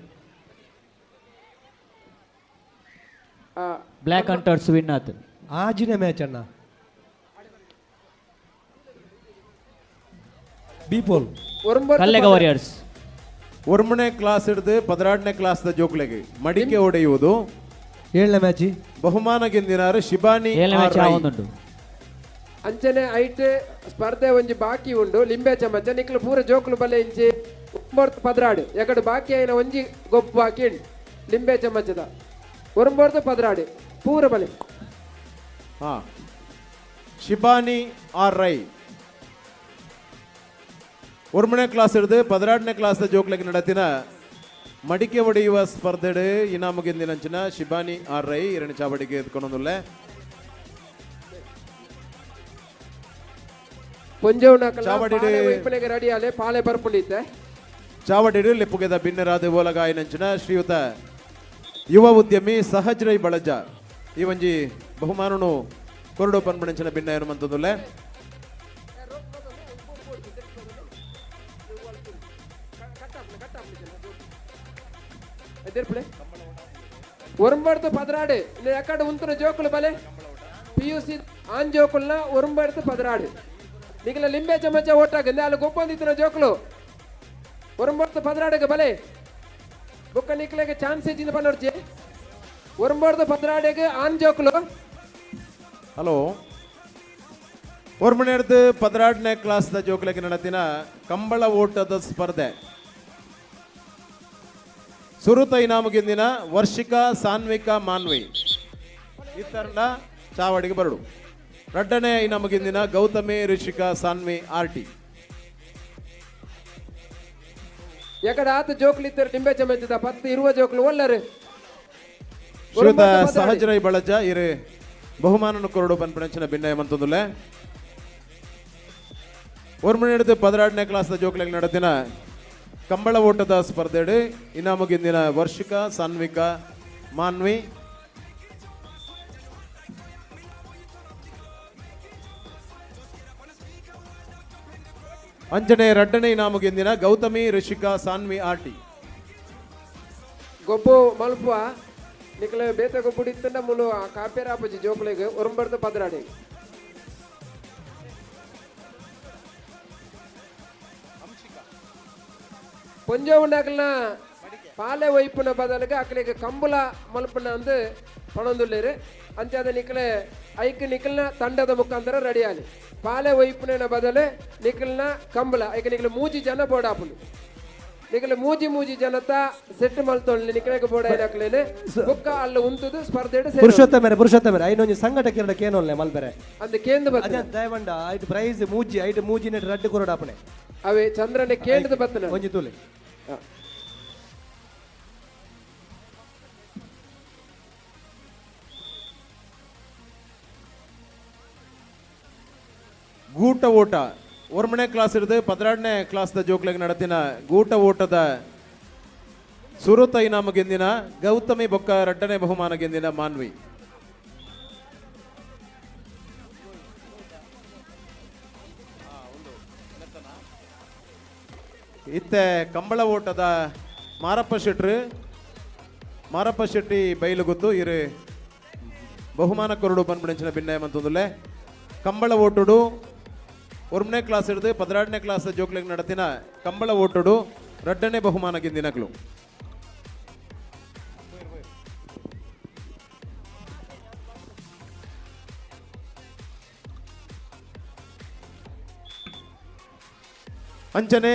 ಬ್ಲ್ಯಾಕ್ ಹಂಟರ್ಸ್ ವಿನ್ ಆತು ಆಜಿನ ಮ್ಯಾಚ್ ಅಣ್ಣ. ಬೀಪೋಲ್ ಕಲ್ಲೆಗ ವಾರಿಯರ್ಸ್. ಒರ್ಮನೆ ಕ್ಲಾಸ್ ಹಿಡಿದು 16ನೇ ಕ್ಲಾಸ್ the ಜೋಕ್ಲೆಗೆ ಮಡಿಕೆ ಹೊಡೆಯುವುದು. 7ನೇ ಮ್ಯಾಚ್ ಬಹುಮಾನ ಗೆಂದಿನಾರು ಶಿಬಾನಿ 7ನೇ ಮ್ಯಾಚ್ ಆರ್ ರೈ. ಆವೊಂದುಂಟು. ಅಂಚನೆ ಐಟ್ ಸ್ಪರ್ಧೆ ಒಂಜಿ ಬಾಕಿ ಉಂಡು ಲಿಂಬೆ ಚಮಚ ನಿಕ್ಲು ಪೂರ ಜೋಕುಲು ಬಲ್ಲೆ ಇಂಚಿ ಒಂಬತ್ತು ಪದ್ರಾಡು ಎಕಡೆ ಬಾಕಿ ಆಯಿನ ಒಂಜಿ ಗೊಬ್ಬು ಬಾಕಿ ಉಂಡು ಲಿಂಬೆ ಚಮಚದ ಒರಂಬರ್ದು ಪದ್ರಾಡು ಪೂರ ಬಲೆ. ಹಾ ಶಿಬಾನಿ ಆರ್ ರೈ ಒರ್ಮನೇ ಕ್ಲಾಸ್ ಹಿಡಿದು ಪದಿನಾರನೇ ಕ್ಲಾಸ್ ಜೋಕ್ಲಿಗೆ ನಡತಿನ ಮಡಿಕೆ ಒಡೆಯುವ ಸ್ಪರ್ಧೆಡು ಇನಾಮು ಗೆಂದಿನಂಚಿನ ಶಿಬಾನಿ ಆರ್ ರೈ ಎರಡನೇ ಚಾವಡಿಗೆ ಎತ್ಕೊಂಡೊಂದುಲ್ಲೆ. ಪೊಂಜೋವ್ನಕಲ್ನ ರೆಡಿ ಆಲೆ ಪಾಲೆ ಬರ್ಪುಂಡಿತ್ತೆ. ಚಾವಡಿಡು ಲೆಪ್ಪುಗೆದ ಬಿನ್ನರಾದ ಓಲಗಾಯಿನಂಚಿನ ಶ್ರೀಯುತ ಯುವ ಉದ್ಯಮಿ ಸಹಜ್ ರೈ ಬಳಜ ಈ ಒಂಜಿ ಬಹುಮಾನನು ಕೊರಡು ಪನ್ಪಣಂಚಿನ ಭಿನ್ನ ಮಂತೊಂದುಲ್ಲೆ. ಒರಂಬಡ್ದು ಪದರಾಡು ಎಕಡೆ ಉಂತುನ ಜೋಕುಲು ಬಲೆ ಪಿ.ಯು.ಸಿ ಆನ್ ಜೋಕುಲ್ನ ಒರಂಬಡ್ದು ಪದರಾಡು ನಿಗಲ ಲಿಂಬೆ ಚಮಚ ಓಟಾಗ ಅಲ್ಲಿ ಗೊಪ್ಪೊಂದಿತ್ತಿನ ಜೋಕುಲು ಒರಂಬಡ್ದು ಪದರಾಡಿಗೆ ಬಲೆ ಬೊಕ್ಕ ನಿಕ್ಲೆಗೆ ಚಾನ್ಸ್ ಇಜ್ಜಿಂದ ಪನ್ನೊರ್ಚಿ ಒರಂಬಡ್ದು ಪದರಾಡಿಗೆ ಆನ್ ಜೋಕುಲು. ಹಲೋ ಒರ್ಮನೆಡ್ದು ಪದರಾಡನೇ ಕ್ಲಾಸ್ದ ಜೋಕುಲೆಗೆ ನಡತಿನ ಕಂಬಳ ಓಟದ ಸ್ಪರ್ಧೆ ಸುರುತ ಇನಾಮು ಗೆಂದಿನ ವರ್ಷಿಕ ಸಾನ್ವಿಕ ಮಾನ್ವಿ ಇತ್ತರಂಡ ಚಾವಡಿಗೆ ಬರಡು. ರಡ್ಡನೇ ಇನಾಮು ಗೆಂದಿನ ಗೌತಮಿ ಋಷಿಕಾ ಸಾನ್ವಿ ಆರ್ ಟಿ. ಎಕಡೆ ಆತ ಜೋಕ್ಲು ಇತ್ತಾರೆ ಲಿಂಬೆ ಚಮಚದ ಪತ್ತು ಇರುವ ಜೋಕ್ಲು ಒಲ್ಲರು. ಶ್ರೀಯುತ ಸಹಜ ರೈ ಬಳಜ ಇರು ಬಹುಮಾನನು ಕೊರಡು ಪನ್ಪಣಂಚಿನ ಭಿನ್ನಯ ಮಂತೊಂದುಲ್ಲೆ. ಒರ್ಮನೆಡ್ದು ಪದರಾಡನೇ ಕ್ಲಾಸ್ದ ಜೋಕ್ಲೆಗ್ ನಡತಿನ ಕಂಬಳ ಓಟದ ಸ್ಪರ್ಧೆಡು ಇನಾಮು ಗೆಂದಿನ ವರ್ಷಿಕ ಸಾನ್ವಿಕ ಮಾನ್ವಿ ಅಂಜನೆ ರಡ್ಡನೆ ಇನಾಮು ಗೆಂದಿನ ಗೌತಮಿ ಋಷಿಕಾ ಸಾನ್ವಿ ಆರ್ ಟಿ. ಗೊಬ್ಬು ಮಲ್ಪುವ ನಿಕ್ಲೆ ಬೇತೆ ಗೊಬ್ಬು ಇತ್ತಂಡ ಮುಲು ಕಾಪೇರ ಆಪುಜಿ ಜೋಕುಲೆಗ್ ಒರಂಬರ್ದು ಪದರಾಡಿ. ಪೊಂಜೋವುನಕಲ್ನ ಪಾಲೆ ಒಯ್ಪುನ ಬದಲಿಗೆ ಅಕ್ಲೆಗ್ ಕಂಬುಲ ಮಲ್ಪುನ ಅಂದ್ ಪಣೊಂದುಲ್ಲೆರ್. ಅಂಚಾದ ನಿಕ್ಲೆ ಐಕ್ ನಿಕಲ್ನ ತಂಡದ ಮುಖಾಂತರ ರೆಡಿ ಆಲಿ ಪಾಲೆ ಒಯ್ಪುನ ಬದಲು ನಿಕಲ್ನ ಕಂಬುಲ ಐಕ್ ನಿಕ್ಲೆ ಮೂಜಿ ಜನ ಬೋಡಾಪುಂಡು. ನಿಕಲೆ ಮೂಜಿ ಮೂಜಿ ಜನತ ಸೆಟ್ ಮಲ್ತೊಳ್ಳಿ ನಿಕಲೆಗ್ ಬೋಡಾಯಿನಕ್ಲೆನ್ ಬೊಕ್ಕ ಅಲ್ಲ ಉಂತುದು ಸ್ಪರ್ಧೆಡ್ ಪುರುಷೋತ್ತಮರೆ ಪುರುಷೋತ್ತಮರೆ ಐನೊಂಜಿ ಸಂಘಟಕೆರ್ಡ ಕೇನೊಲ್ಲೆ ಮಲ್ಪೆರೆ ಅಂದ್ ಕೇಂದ್ ಬತ್ತನ ಅದೇ ದಯವಂಡ ಐಟ್ ಪ್ರೈಸ್ ಮೂಜಿ ಐಟ್ ಮೂಜಿ ನೆಟ್ ರಡ್ಡ್ ಕೊರೊಡಾಪುನೆ ಅವೇ ಚಂದ್ರನೆ ಕೇಂದ್ ಬತ್ತನ ಒಂಜಿ ತೂಲೆ. ಗೂಟ ಓಟ ಒರ್ಮನೆ ಕ್ಲಾಸ್ ಹಿಡಿದು ಪದರಾಡನೇ ಕ್ಲಾಸ್ದ ಜೋಕ್ಲೆಗ್ ನಡತಿನ ಗೂಟ ಓಟದ ಸುರುತ ಇನಾಮು ಗೆಂದಿನ ಗೌತಮಿ ಬೊಕ್ಕ ರಡ್ಡನೆ ಬಹುಮಾನ ಗೆಂದಿನ ಮಾನ್ವಿ. ಇತ್ತೆ ಕಂಬಳ ಓಟದ ಮಾರಪ್ಪ ಶೆಟ್ರು ಮಾರಪ್ಪ ಶೆಟ್ಟಿ ಬೈಲುಗುತ್ತು ಇರು ಬಹುಮಾನ ಕೊರಡು ಪನ್ಪುಣಂಚಿನ ಭಿನ್ನಯ ಮಂತೊಂದುಲ್ಲೆ. ಕಂಬಳ ಓಟುಡು ಒರ್ಮನೇ ಕ್ಲಾಸ್ ಹಿಡಿದು ಪದರಾಡನೇ ಕ್ಲಾಸ್ ಜೋಕ್ಲೆಗ್ ನಡತಿನ ಕಂಬಳ ಓಟುಡು ರಡ್ಡನೇ ಬಹುಮಾನ ಗೆಂದಿನಕ್ಲು. ಅಂಚನೆ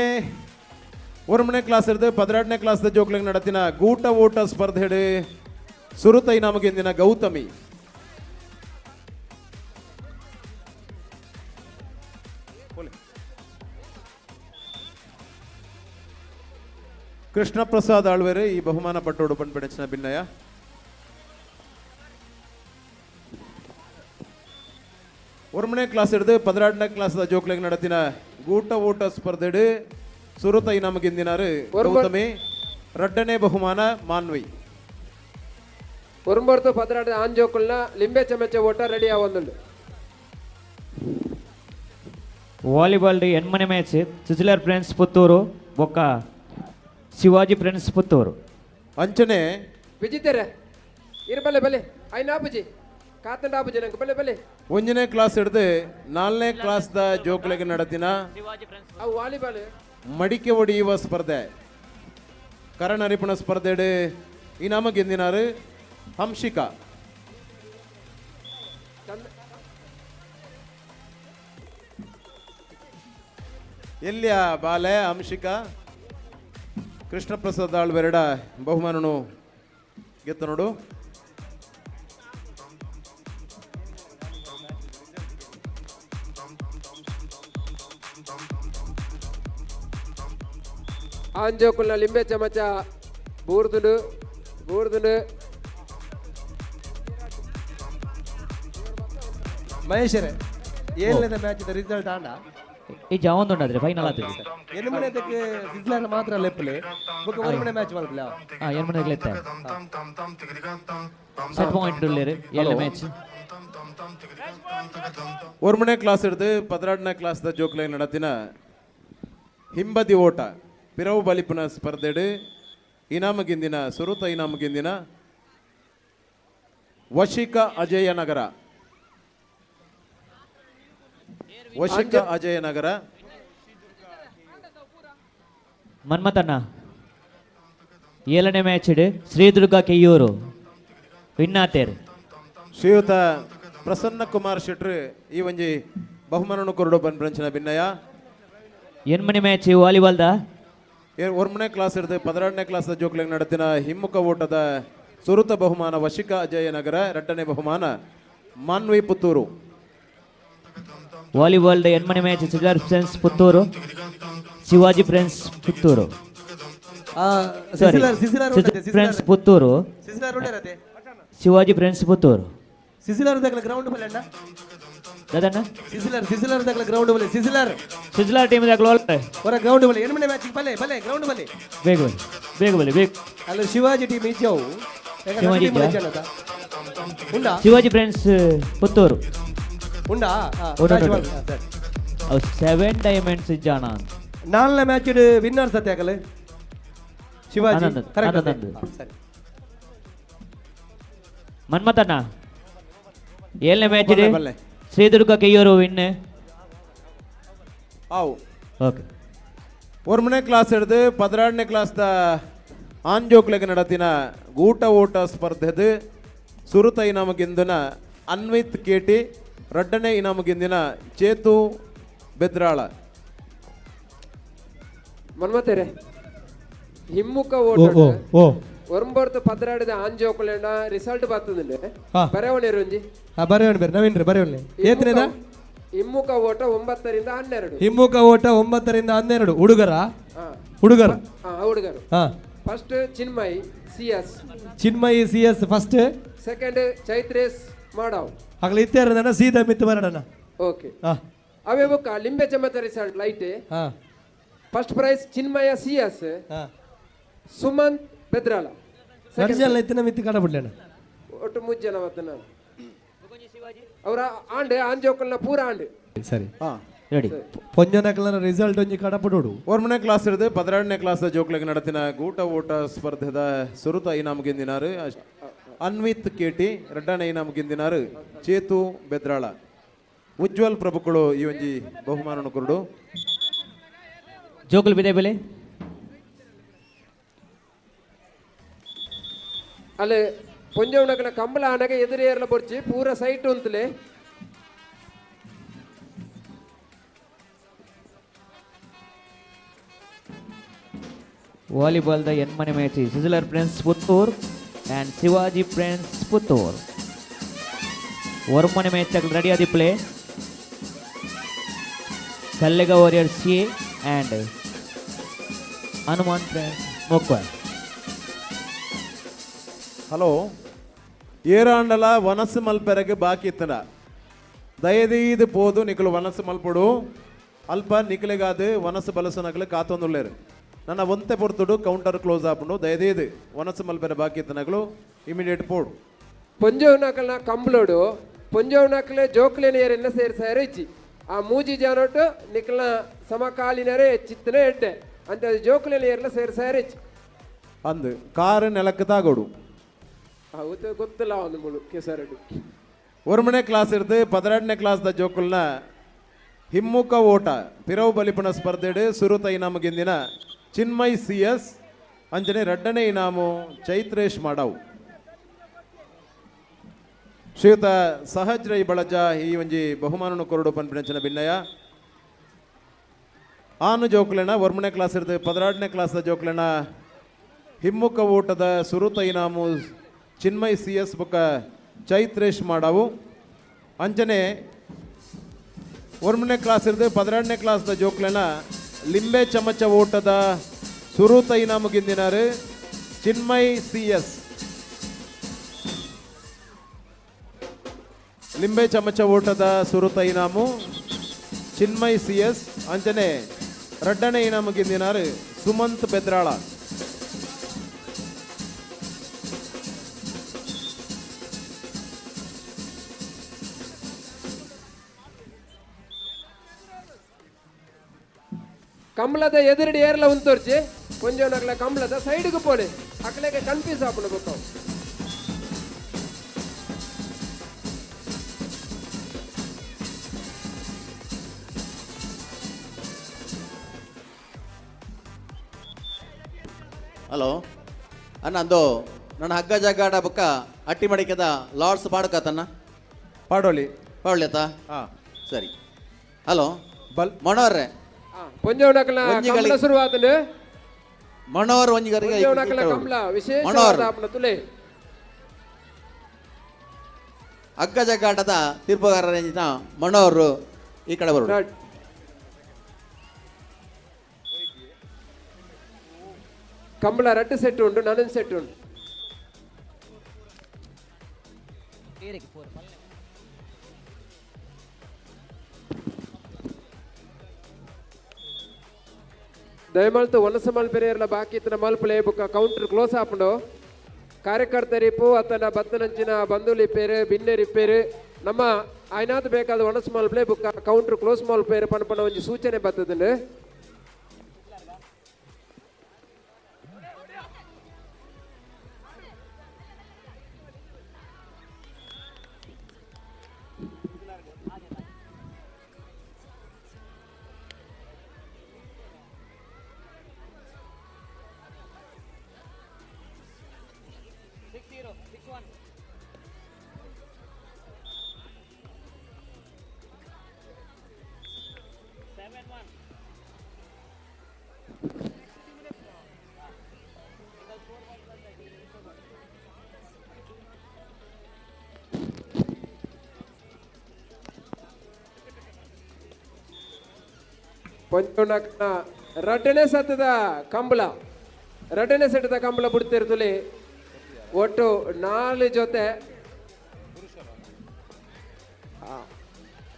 ಒರ್ಮನೇ ಕ್ಲಾಸ್ ಹಿಡಿದು ಪದರಾಡನೇ ಕ್ಲಾಸ್ ಜೋಕ್ಲೆಗ್ ನಡತಿನ ಗೂಟ ಓಟ ಸ್ಪರ್ಧೆಡು ಸುರುತ ಇನಾಮು ಗೆಂದಿನ ಗೌತಮಿ. ಕೃಷ್ಣ ಪ್ರಸಾದ್ ಆಳ್ವೆರೆ ಈ ಬಹುಮಾನ ಪಟ್ಟೋಡು ಪನ್ಪೆಣಚಿನ ಭಿನ್ನಯ. ಒರ್ಮನೇ ಕ್ಲಾಸ್ ಹಿಡಿದು ಪದರಾಡನೇ ಕ್ಲಾಸ್ ಜೋಕ್ಲೆಗ್ ನಡತಿನ ಗೂಟ ಓಟ ಸ್ಪರ್ಧೆಡು ಸುರುತ ಇನಾಮು ಗೆಂದಿನಾರು ಗೌತಮಿ ರಡ್ಡನೇ ಬಹುಮಾನ ಮಾನ್ವಿ. ಒರಂಬರ್ದು ಪದರಾಡ ಆನ್ ಜೋಕುಲ್ನ ಲಿಂಬೆ ಚಮಚ ಓಟ ರೆಡಿ ಆವೊಂದುಂಡು. ವಾಲಿಬಾಲ್ ಎಣ್ಮನೆ ಮ್ಯಾಚ್ ಸಿಜ್ಲರ್ ಫ್ರೆಂಡ್ಸ್ ಪುತ್ತೂರು ಬೊಕ್ಕ ಶಿವಾಜಿ ಫ್ರೆಂಡ್ಸ್ ಪುತ್ತೂರು. ಅಂಚನೆ ವಿಜಿತರೆ ಇರು ಬಲೆ ಬಲೆ ಐನ ಆಪುಜಿ ಕಾತಂಡ ಆಪುಜಿ ನಂಗೆ ಬಲೆ ಬಲೆ. ಒಂಜನೇ ಕ್ಲಾಸ್ ಹಿಡಿದು ನಾಲ್ನೇ ಕ್ಲಾಸ್ದ ಜೋಕ್ಲೆಗ್ ನಡತಿನ ಅವು ವಾಲಿಬಾಲ್ ಮಡಿಕೆ ಒಡೆಯುವ ಸ್ಪರ್ಧೆ ಕರಣರಿಪುಣ ಸ್ಪರ್ಧೆಡು ಇನಾಮ ಗೆಂದಿನಾರು ಹಂಶಿಕಾ. ಎಲ್ಲಿಯ ಬಾಲೆ ಅಂಶಿಕಾ ಕೃಷ್ಣಪ್ರಸಾದ್ ಆಳ್ವೆರಡ ಬಹುಮಾನನು ಗೆತ್ತ ನೋಡು. ಆಂಜೋಕುಲ್ನ ಲಿಂಬೆ ಚಮಚ ಬೂರ್ದುಂಡು ಬೂರ್ದುಂಡು. ಮಹೇಶರೇ, ಏಳನೇದ ಮ್ಯಾಚ್ ರಿಸಲ್ಟ್ ಆಂಡ? ಈ ಜಾವೊಂದುಂಡಾದ್ರೆ ಫೈನಲ್ ಆತದೆ. ಎನ್ಮನೆದಕ್ಕೆ ಸಿಜ್ಲರ್ ಮಾತ್ರ ಲೆಪ್ಪಲೆ ಬೊಕ ಒರ್ಮನೆ ಮ್ಯಾಚ್ ಮಲ್ಪಲೆ. ಹಾ, ಎನ್ಮನೆಗ್ ಲೆತ್ತ ಸೆಟ್ ಪಾಯಿಂಟ್ ಉಲ್ಲೇರು ಏಳನೇ ಮ್ಯಾಚ್. ಒರ್ಮನೆ ಕ್ಲಾಸ್ ಹಿಡ್ದು 12ನೇ ಕ್ಲಾಸ್ ದ ಜೋಕ್ಲೈ ನಡತಿನ ಹಿಂಬದಿ ಓಟ ಪಿರವು ಬಲಿಪುನ ಸ್ಪರ್ಧೆಡು ಇನಾಮಗಿಂದಿನ ಸುರುತ ಇನಾಮಗಿಂದಿನ ವಶಿಕ ಅಜಯ ನಗರ, ವಶಿಕ ಅಜಯ ನಗರ. ಮನ್ಮಥಣ್ಣ, ಏಳನೇ ಮ್ಯಾಚ್ ಶ್ರೀದುರ್ಗ ಕೆಯ್ಯೂರು ವಿನ್ನಾತೇರ್. ಶ್ರೀಯುತ ಪ್ರಸನ್ನ ಕುಮಾರ್ ಶೆಟ್ರು ಈ ಒಂಜಿ ಬಹುಮಾನನು ಕೊರಡು ಬನ್ಬ್ರಂಚಿನ ಭಿನ್ನಯ. ಎನ್ಮನೆ ಮ್ಯಾಚ್ ವಾಲಿಬಾಲ್ದ ಒರ್ಮನೆ ಕ್ಲಾಸ್ ಹಿಡಿದು 12ನೇ ಕ್ಲಾಸ್ ಜೋಕ್ಲೆಗ್ ನಡತಿನ ಹಿಮ್ಮುಖ ಓಟದ ಸುರುತ ಬಹುಮಾನ ವಶಿಕ ಅಜಯ ನಗರ, ಎರಡನೇ ಬಹುಮಾನ ಮಾನ್ವಿ ಪುತ್ತೂರು. ವಾಲಿಬಾಲ್ the ಎನ್ಮನೆ match sizzler friends Puttur, Shivaji friends Puttur. Sorry, friends Puttur, Shivaji friends Puttur. Sizzler ದಗಲ ground ಬಲೆ ಅಣ್ಣ. ದಾದಣ್ಣ? ಸಿಸಿಲರ್, ಸಿಸಿಲರ್ ದಗಲ ಗ್ರೌಂಡ್ ಬಲೆ, ಸಿಸಿಲರ್. ಸಿಸಿಲರ್ ಟೀಮ್ ದಗಲ ಒಳ್ಳೆ. ಹೊರ ಗ್ರೌಂಡ್ ಬಲೆ, ಎನ್ಮನೆ ಮ್ಯಾಚ್ ಬಲೆ, ಬಲೆ ಗ್ರೌಂಡ್ ಬಲೆ. ಬೇಗ ಬಲೆ, ಬೇಗ ಬಲೆ, ಬೇಗ. ಅಲ್ಲ ಶಿವಾಜಿ ಟೀಮ್ ಇಜ್ಜವು. ಶಿವಾಜಿ ಟೀಮ್ ಇಜ್ಜಾ? ಉಂಡಾ? ಶಿವಾಜಿ ಫ್ರೆಂಡ್ಸ್ ಪುತ್ತೂರು. ಉಂಡಾ? ಉಂಡು, ಮ್ಯಾಚ್ ಉಂಡು. ಮಲ್ಪ, ಸರಿ. ಅವು 7 ಡೈಮಂಡ್ಸ್ ಇಜ್ಜಾಣ. ನಾಲ್ನೇ ಮ್ಯಾಚ್ ವಿನ್ನರ್ಸ್ ಅತ್ತೆ ಆಗಲೆ. ಶಿವಾಜಿ, ಆನಂದ್, ಕರೆಕ್ಟ್ ಆನಂದ್, ಅತ್ತೆ? ಆನಂದ್. ಸರಿ. ಮನ್ಮಥಣ್ಣ, ಏಳನೇ ಮ್ಯಾಚ್ ಬಲ್ಲೆ, ಬಲ್ಲೆ. ಶ್ರೀದುರ್ಗ ಕೆಯ್ಯೂರು ವಿನ್. ಆವು. ಓಕೆ. ಒರ್ಮನೆ ಕ್ಲಾಸ್ ಹಿಡಿದು 12ನೇ ಕ್ಲಾಸ್ the ಆಂಜೋಕ್ಲೆಗ್ ನಡತಿನ ಗೂಟ ಓಟ ಸ್ಪರ್ಧೆದು ಸುರುತ ಇನಾಮಗಿಂದಿನ ಅನ್ವಿತ್ ಕೇಟಿ, ರಡ್ಡನೇ ಇನಾಮಗಿಂದಿನ ಚೇತು ಬೆದ್ರಾಳ. ಮನ್ಮತೇರೆ ಹಿಮ್ಮುಖ ಓ, ಓಟ ಓ, ಓ. ಒಂಬತ್ತು ಪದ್ರಾಡಿದ ಆಂಜೋಕುಲೆನ ರಿಸಲ್ಟ್ ಬರ್ತದೆ. ಹಾ. ಬರೆವಣೆ ರಂಜಿ. ಹಾ, ಬರೆವಣೆ ಬೇರೆ ನವೀನ್ ರೀ, ಬರೆವಣೆ. ಏತನೇದ? ಹಿಮ್ಮುಖ ಓಟ 9ರಿಂದ 12. ಹಿಮ್ಮುಖ ಓಟ 9ರಿಂದ 12. ಹುಡುಗರ? ಹಾ. ಹುಡುಗರು. ಹಾ, ಹುಡುಗರು. ಹಾ. First Chinmayi C S. Chinmayi C S first. Second Chaitresh Madav. ಆಗಲಿ ಇತ್ಯಾರ ಸೀದಾ ಮಿತ್ತು ಬರೋಣ. ಓಕೆ. ಹಾ. ಅವೇ ಬೊಕ್ಕ ಲಿಂಬೆ ಚಮಚ ರಿಸಲ್ಟ್ ಲೈಟ್. ಹಾ. First prize Chinmaya C S, ಹಾ. ಸುಮಂತ್ ಬೆದ್ರಾಳ. ನರ್ಜಲ್ ಐತಿನ ಮಿತ್ತು ಕಡ ಬಿಡ್ಲೇನ. ಒಟ್ಟು ಮೂರು ಜನ ಮತ್ತೆ ನಾನು ಅವರ ಆಂಡೆ ಆಂಜೋಕಲ್ನ ಪೂರ ಆಂಡೆ. ಸರಿ. ಹಾ. ರೆಡಿ. ಪೊಂಜನಕಲ್ನ ರಿಸಲ್ಟ್ ಒಂಜಿ ಕಡಪಡೋಡು. ಒರ್ಮನೆ ಕ್ಲಾಸ್ ಹಿಡಿದು 12ನೇ ಕ್ಲಾಸ್ ಜೋಕ್ಲೆಗ್ ನಡತಿನ ಗೂಟ ಓಟ ಸ್ಪರ್ಧೆದ ಸುರುತ ಇನಾಮಗಿಂದಿನಾರು ಅನ್ವಿತ್ ಕೇಟಿ, ರಡ್ಡನೇ ಇನಾಮಗಿಂದಿನಾರು ಚೇತು ಬೆದ್ರಾಳ. ಉಜ್ವಲ್ ಪ್ರಭುಗಳು ಈ ಒಂಜಿ ಬಹುಮಾನನು ಕೊರಡು. ಜೋಕುಲ್ ಬಿದೆ ಬೆಲೆ. ಅಲ್ಲಿ ಪೊಂಜವನಕನ ಕಂಬಳ ಆನಗ ಎದುರೇರ್ಲ ಬೊರ್ಚಿ ಪೂರ ಸೈಟ್ ಉಂತಲೆ. ವಾಲಿಬಾಲ್ the ಎನ್ಮನೆ match sizzler friends Puttur and Shivaji friends Puttur. ಒರ್ಮನೆ match ready Adi play Kallega warrior C and Hanuman friends Mokwa. Hello, ಏರಾಂಡಲ ವನಸ್ಸು ಮಲ್ಪೆರಗೆ ಬಾಕಿ ಇತ್ತನ ದಯದೀದು ಪೋದು ನಿಕಲು ವನಸ್ಸು ಮಲ್ಪಡು. ಅಲ್ಪ ನಿಕಲೆಗಾದು ವನಸ್ಸು ಬಲಸುನಕಲು ಕಾತೊಂದುಲ್ಲೇರು. ನನ್ನ ಒಂತೆ ಪೊರ್ತುಡು ಕೌಂಟರ್ ಕ್ಲೋಸ್ ಆಪುಂಡು. ದಯದೀದು ವನಸ್ಸು ಮಲ್ಪೆರ ಬಾಕಿ ಇತ್ತನಕಲು ಇಮಿಡಿಯೇಟ್ ಪೋಡು. ಪೊಂಜೋವ್ನಕಲ್ನ ಕಂಬ್ಲೋಡು ಪೊಂಜೋವ್ನಕಲೆ ಜೋಕ್ಲೆನ ಏರೆಲ್ಲ ಸೇರ್ಸಾರ ಇಜ್ಜಿ. ಆ ಮೂಜಿ ಜನೊಟ್ಟು ನಿಕಲ್ನ ಸಮಕಾಲೀನರೇ ಚಿತ್ತನೆ ಎಡ್ಡೆ ಅಂತ ಜೋಕ್ಲೆನ ಏರ್ಲ ಸೇರ್ಸಾರ ಇಜ್ಜಿ. ಅಂದು ಕಾರು ನೆಲಕ್ಕೆ ತಾಗೋಡು. ಹೌದು, ಗೊತ್ತಿಲ್ಲ ಒಂದು ಮುಳು ಕೆಸರಡು. ಒರ್ಮನೆ ಕ್ಲಾಸ್ ಇರ್ದು 12ನೇ ಕ್ಲಾಸ್ the ಜೋಕುಲ್ನ ಹಿಮ್ಮುಖ ಓಟ ಪಿರವು ಬಲಿಪುಣ ಸ್ಪರ್ಧೆಡು ಸುರುತ ಇನಾಮು ಗೆಂದಿನ ಚಿನ್ಮಯ್ ಸಿ ಎಸ್, ಅಂಜನೆ ರಡ್ಡನೇ ಇನಾಮು ಚೈತ್ರೇಶ್ ಮಾಡವ್. ಶ್ರೀಯುತ ಸಹಜ್ ರೈ ಬಳಜ ಈ ಒಂಜಿ ಬಹುಮಾನನು ಕೊರಡು ಪನ್ಪಿನಂಚಿನ ಭಿನ್ನಯ. ಆನು ಜೋಕುಲೆನ ಒರ್ಮನೆ ಕ್ಲಾಸ್ ಇರ್ದು 12ನೇ ಕ್ಲಾಸ್ದ ಜೋಕುಲೆನ ಹಿಮ್ಮುಖ ಓಟದ ಸುರುತ ಇನಾಮು ಚಿನ್ಮಯ್ ಸಿ ಎಸ್ ಬೊಕ್ಕ ಚೈತ್ರೇಶ್ ಮಾಡವು. ಅಂಚನೆ ಒರ್ಮನೆ ಕ್ಲಾಸ್ ಇರ್ದು 12ನೇ ಕ್ಲಾಸ್ದ ಜೋಕುಲೆನ ಲಿಂಬೆ ಚಮಚ ಓಟದ ಸುರುತ ಇನಾಮು ಗಿಂದಿನಾರು ಚಿನ್ಮಯ್ ಸಿ ಎಸ್. ಲಿಂಬೆ ಚಮಚ ಓಟದ ಸುರುತ ಇನಾಮು ಚಿನ್ಮಯ್ ಸಿ ಎಸ್. ಅಂಚನೆ ರಡ್ಡನೆ ಇನಾಮು ಗಿಂದಿನಾರು ಸುಮಂತ್ ಬೆದ್ರಾಳ. ಕಮಲದ ಎದುರುಡಿ ಏರ್ಲ ಉಂತೋರ್ಚಿ ಕೊಂಜೋನಗ್ಲ ಕಮಲದ ಸೈಡ್ಗೆ ಪೋಲೆ ಅಕ್ಲೆಗೆ ಕನ್ಫ್ಯೂಸ್ ಆಪುಂಡು ಬೊಕ್ಕ. ಹಲೋ ಅಣ್ಣ, ಅಂದು ನನ್ನ ಹಗ್ಗ ಜಗ್ಗಾಟ ಬೊಕ್ಕ ಅಟ್ಟಿ ಮಡಿಕೆದ ಲಾರ್ಡ್ಸ್ ಪಾಡಕತ್ತಣ್ಣ. ಪಾಡೋಲಿ ಪಾಡಲಿ ಆತ? ಸರಿ. ಹಲೋ ಬಲ್ ಮನೋಹರ್ರೆ. ಪೊಂಜೋನಕಲ ಕಮಲ ಶುರುವಾತನು. ಮನೋಹರ್ ಒಂಜಿಗರಿಗೆ ಪೊಂಜೋನಕಲ ಕಮಲ ವಿಶೇಷವಾದ ಆಪುನ ತುಲೆ. ಹಗ್ಗ ಜಗ್ಗಾಟದ ತೀರ್ಪುಗಾರರ ಮನೋಹರ್ ಈ ಕಡೆ ಬರೋಣ. ಕಂಬಳ ರಡ್ಡು ಸೆಟ್ ಉಂಟು, ನಾನೊಂದು ಸೆಟ್ ಉಂಟು. ದಯಮಲ್ತು ವಲಸೆ ಮಲ್ಪೆರೆಯರ್ಲ ಬಾಕಿ ಇತ್ತಿನ ಮಲ್ಪುಲೆ ಬೊಕ್ಕ ಕೌಂಟರ್ ಕ್ಲೋಸ್ ಆಪುಂಡು. ಕಾರ್ಯಕರ್ತರಿಪು ಅತನ ಬತ್ತನಂಚಿನ ಬಂಧುಲು ಇಪ್ಪೇರು ಬಿನ್ನೆರ್ ಇಪ್ಪೇರು ನಮ್ಮ ಆಯ್ನಾತ್ ಬೇಕಾದ ವನಸ್ ಮಲ್ಪಲೆ ಬೊಕ್ಕ ಕೌಂಟರ್ ಕ್ಲೋಸ್ ಮಲ್ಪೇರು ಪನ್ಪನ ಒಂಜಿ ಸೂಚನೆ ಬತ್ತದಂಡು. ಪಂಚೋನಕನ ರಡ್ಡನೇ ಸತದ ಕಂಬಳ, ರಡ್ಡನೇ ಸೆಟ್ಟದ ಕಂಬಳ ಬಿಡ್ತಿರ್ತುಲಿ. ಒಟ್ಟು 4 ಜೊತೆ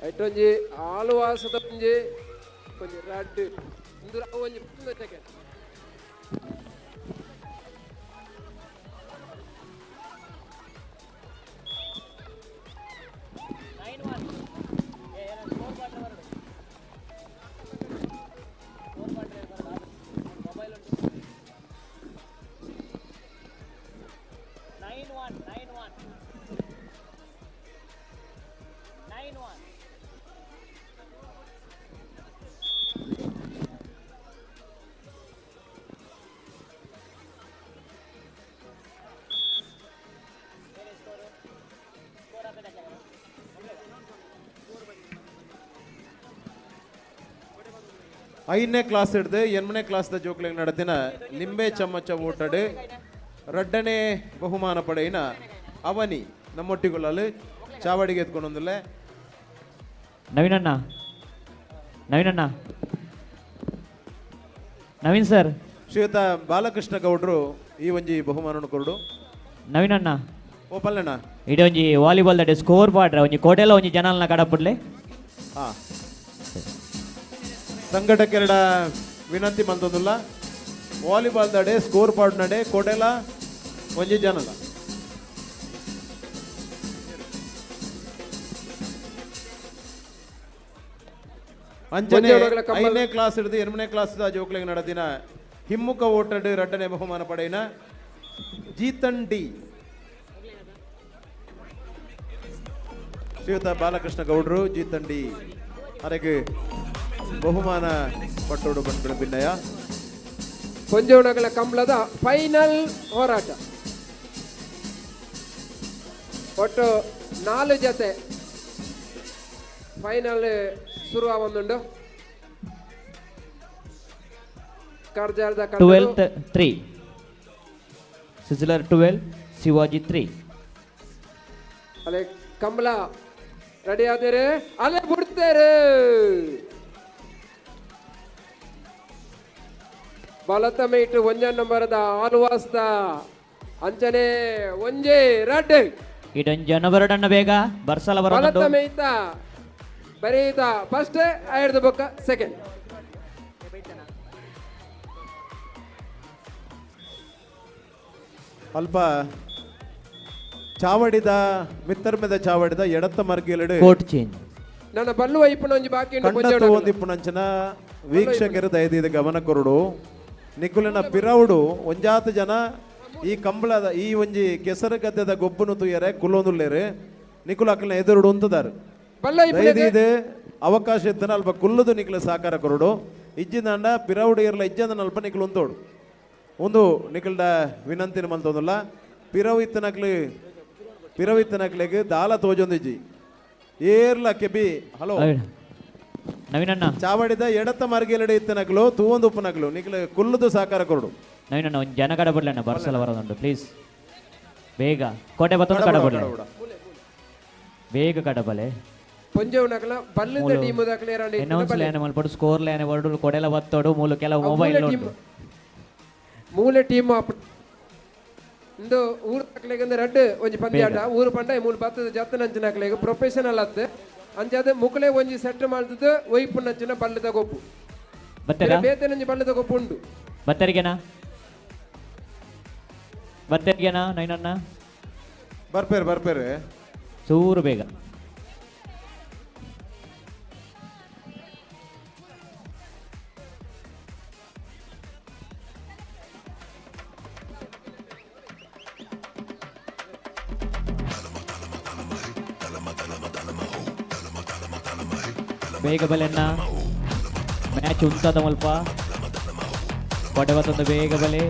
ಐಟೊಂಜಿ ಆಳುವಾಸದ ಒಂಜಿ ಒಂಜಿ ರಡ್ಡು ಇಂದು ಒಂಜಿ ಸೆಕೆಂಡ್. ಐದನೇ ಕ್ಲಾಸ್ ಹಿಡ್ದು 8ನೇ ಕ್ಲಾಸ್ದ ಜೋಕ್ಲೆಗ್ ನಡತಿನ ಲಿಂಬೆ ಚಮಚ ಓಟಡು ರಡ್ಡನೇ ಬಹುಮಾನ ಪಡೆಯಿನ ಅವನಿ ನಮ್ಮೊಟ್ಟಿಗೊಳ್ಳಲು ಚಾವಡಿಗೆ ಎತ್ಕೊಂಡೊಂದಿಲ್ಲ. ನವೀನಣ್ಣ, ನವೀನಣ್ಣ, ನವೀನ್ ಸರ್. ಶ್ರೀಯುತ ಬಾಲಕೃಷ್ಣ ಗೌಡ್ರು ಈ ಒಂಜಿ ಬಹುಮಾನವನ್ನು ಕೊರಡು. ನವೀನಣ್ಣ. ಓ ಪಲ್ಲಣ್ಣ. ಇಡೀ ಒಂಜಿ ವಾಲಿಬಾಲ್ ದಡೆ ಸ್ಕೋರ್ ಪಾಡ್ರೆ ಒಂಜಿ ಕೋಟೆಲ ಒಂಜಿ ಜನಲ್ನ ಕಡಪುಡ್ಲೆ. ಹಾ ಸಂಘಟಕರ ವಿನಂತಿ ಮಂತೊಂದುಲ್ಲ ವಾಲಿಬಾಲ್ ದಡೆ ಸ್ಕೋರ್ ಪಾಡ್ ನಡೆ ಕೋಟೆಲ ಒಂಜಿ ಜನಲ. ಅಂಚನೆ 5ನೇ ಕ್ಲಾಸ್ ಹಿಡಿದು 8ನೇ ಕ್ಲಾಸ್ ಜೋಕ್ಲೆಗ್ ನಡೆದಿನ ಹಿಮ್ಮುಖ ಓಟಡ್ ರಡ್ಡನೆ ಬಹುಮಾನ ಪಡೆಯಿನ ಜೀತನ್ ಡಿ. ಶ್ರೀಯುತ ಬಾಲಕೃಷ್ಣ ಗೌಡ್ರು ಜೀತನ್ ಡಿ ಅರೆಗೆ ಬಹುಮಾನ ಪಟ್ಟೋಡು ಬಂಡ್ಬಿಡ ಭಿನ್ನಯ. ಪೊಂಜೋನಗಳ ಕಂಬಳದ ಫೈನಲ್ ಹೋರಾಟ. ಒಟ್ಟು 4 ಜೊತೆ ಫೈನಲ್ ಶುರು ಆವೊಂದುಂಡು. ಕಾರ್ಜಾಲದ 12-3. ಸಿಜ್ಲರ್ 12, ಶಿವಾಜಿ 3. ಅಲೆ ಕಮಲ ರೆಡಿ ಆದೇರೆ ಅಲೆ ಬಿಡ್ತೇರೆ ಬಲತ ಮೇಟ್ ಒಂಜ ನಂಬರದ ಆಲ್ವಾಸ್ದ ಅಂಚನೆ ಒಂಜೆ ರಡ್ಡ್ ಇದೊಂದು ಜನವರಡನ್ನ ಬೇಗ ಬರ್ಸಲ ಬಲತ ಬರೋದು ಮೇಯ್ತ ಬರೀತ ಫಸ್ಟ್ ಐರ್ದ ಬೊಕ್ಕ ಸೆಕೆಂಡ್. ಅಲ್ಪ ಚಾವಡಿದ ಮಿತ್ತರ್ಮೆದ ಚಾವಡಿದ ಎಡತ್ತ ಮರ್ಗಿಲಡು ಕೋರ್ಟ್ ಚೇಂಜ್. ನನ್ನ ಬಲ್ಲು ಐಪುನ ಒಂಜಿ ಬಾಕಿ ಉಂಡು ಕಂಡ ಪೊಂಜೋಡು. ತೂವೊಂದಿಪ್ಪುನಂಚಿನ ವೀಕ್ಷಕರು ದಯದೀದ ಗಮನ ಕೊರಡು. ನಿಕುಲಿನ ಪಿರವುಡು ಒಂಜಾತ ಜನ ಈ ಕಂಬಳದ ಈ ಒಂಜಿ ಕೆಸರು ಗದ್ದೆದ ಗೊಬ್ಬುನು ತೂಯರೆ ಕುಲ್ಲೊಂದುಲ್ಲೇರು. ನಿಕುಲು ಅಕ್ಕಲ್ನ ಎದುರುಡು ಉಂತುದಾರು. ಬಲ್ಲ ಐಪುನೆಗ್ ದಯದೀದ ಅವಕಾಶ ಇತ್ತನ ಅಲ್ಪ ಕುಲ್ಲುದು ನಿಕುಲು ಸಾಕಾರ ಕೊರಡು. ಇಜ್ಜಿದಾಂಡ ಪಿರವುಡು ಇರ್ಲ ಇಜ್ಜಂದನ ಅಲ್ಪ ನಿಕುಲು ಉಂತೋಡು. ಒಂದು ನಿಕಲ್ಡ ವಿನಂತಿನ ಮಲ್ತೊಂದುಲ್ಲ. ಪಿರವು ಇತ್ತನಕ್ಲು ಪಿರವು ಇತ್ತನಕ್ಲೆಗ್ ದಾಲ ತೋಜೊಂದಿಜ್ಜಿ ಏರ್ಲ ಕೆಬಿ. ಹಲೋ ನವೀನಣ್ಣ, ಚಾವಡಿದ ಎಡತ್ತ ಮರ್ಗಿಲಡೆ ಇತ್ತನಕ್ಲು ತೂವೊಂದು ಉಪ್ಪುನಕ್ಲು ನಿಕ್ಲು ಕುಲ್ಲುದು ಸಾಕಾರ ಕೊರಡು. ನವೀನಣ್ಣ, ಒಂದು ಜನ ಕಡಬಡ್ಲಣ್ಣ, ಬರ್ಸಲ ಬರೋದುಂಟು, ಪ್ಲೀಸ್ ಬೇಗ ಕೋಟೆ ಬತ್ತೊಂದು ಕಡಬಡ, ಕಡಬಡ್ಲೆ, ಬೇಗ ಕಡಬಲೆ. ಪೊಂಜೋನಕಲ ಬಲ್ಲದ ಟೀಮ್ ದಾಕಲೆ ರಂಡಿ. ಅನೌನ್ಸ್ ಲೇನೆ ಮಲ್ಪಡು, ಸ್ಕೋರ್ ಲೇನೆ ವರ್ಡು ಕೊಡೆಲ ಬತ್ತೋಡು ಮೂಲು ಕೆಲವು ಮೊಬೈಲ್ ಉಂಟು. ಮೂಲೆ ಟೀಮ್ ಇಂದು ಊರು ತಕ್ಲೆಗ್ ರಡ್ಡ್ ಒಂಜಿ ಪಂದ್ಯಾಟ. ಊರು ಪಂಡ ಮೂಲು ಬತ್ತದ ಜತ್ತನಂಚಿನಕ್ಲೆಗ್ ಪ್ರೊಫೆಷನಲ್ ಅತ್ ಅಂಚಾದ ಮುಕುಲೆ ಒಂಜಿ ಸೆಟ್ ಮಾಡ್ತದ ಒಯ್ಪುನಂಚಿನ ಬಲ್ಲದ ಗೊಬ್ಬು. ಬತ್ತೆರಾ? ಬೇತೆನಂಜಿ ಬಲ್ಲದ ಗೊಬ್ಬು ಉಂಡು. ಬತ್ತರಿಗೆನಾ ಬತ್ತರಿಗೆನಾ ನೈನಣ್ಣ? ಬರ್ಪೇರು ಬರ್ಪೇರು ಚೂರು ಬೇಗ. ಬೇಗ ಬಲೆಣ್ಣ, ಮ್ಯಾಚ್ ಉಂಟದ ಮಲ್ಪ ಕೊಡೆ ಬತ್ತೊಂದು ಬೇಗ ಬಲೆ.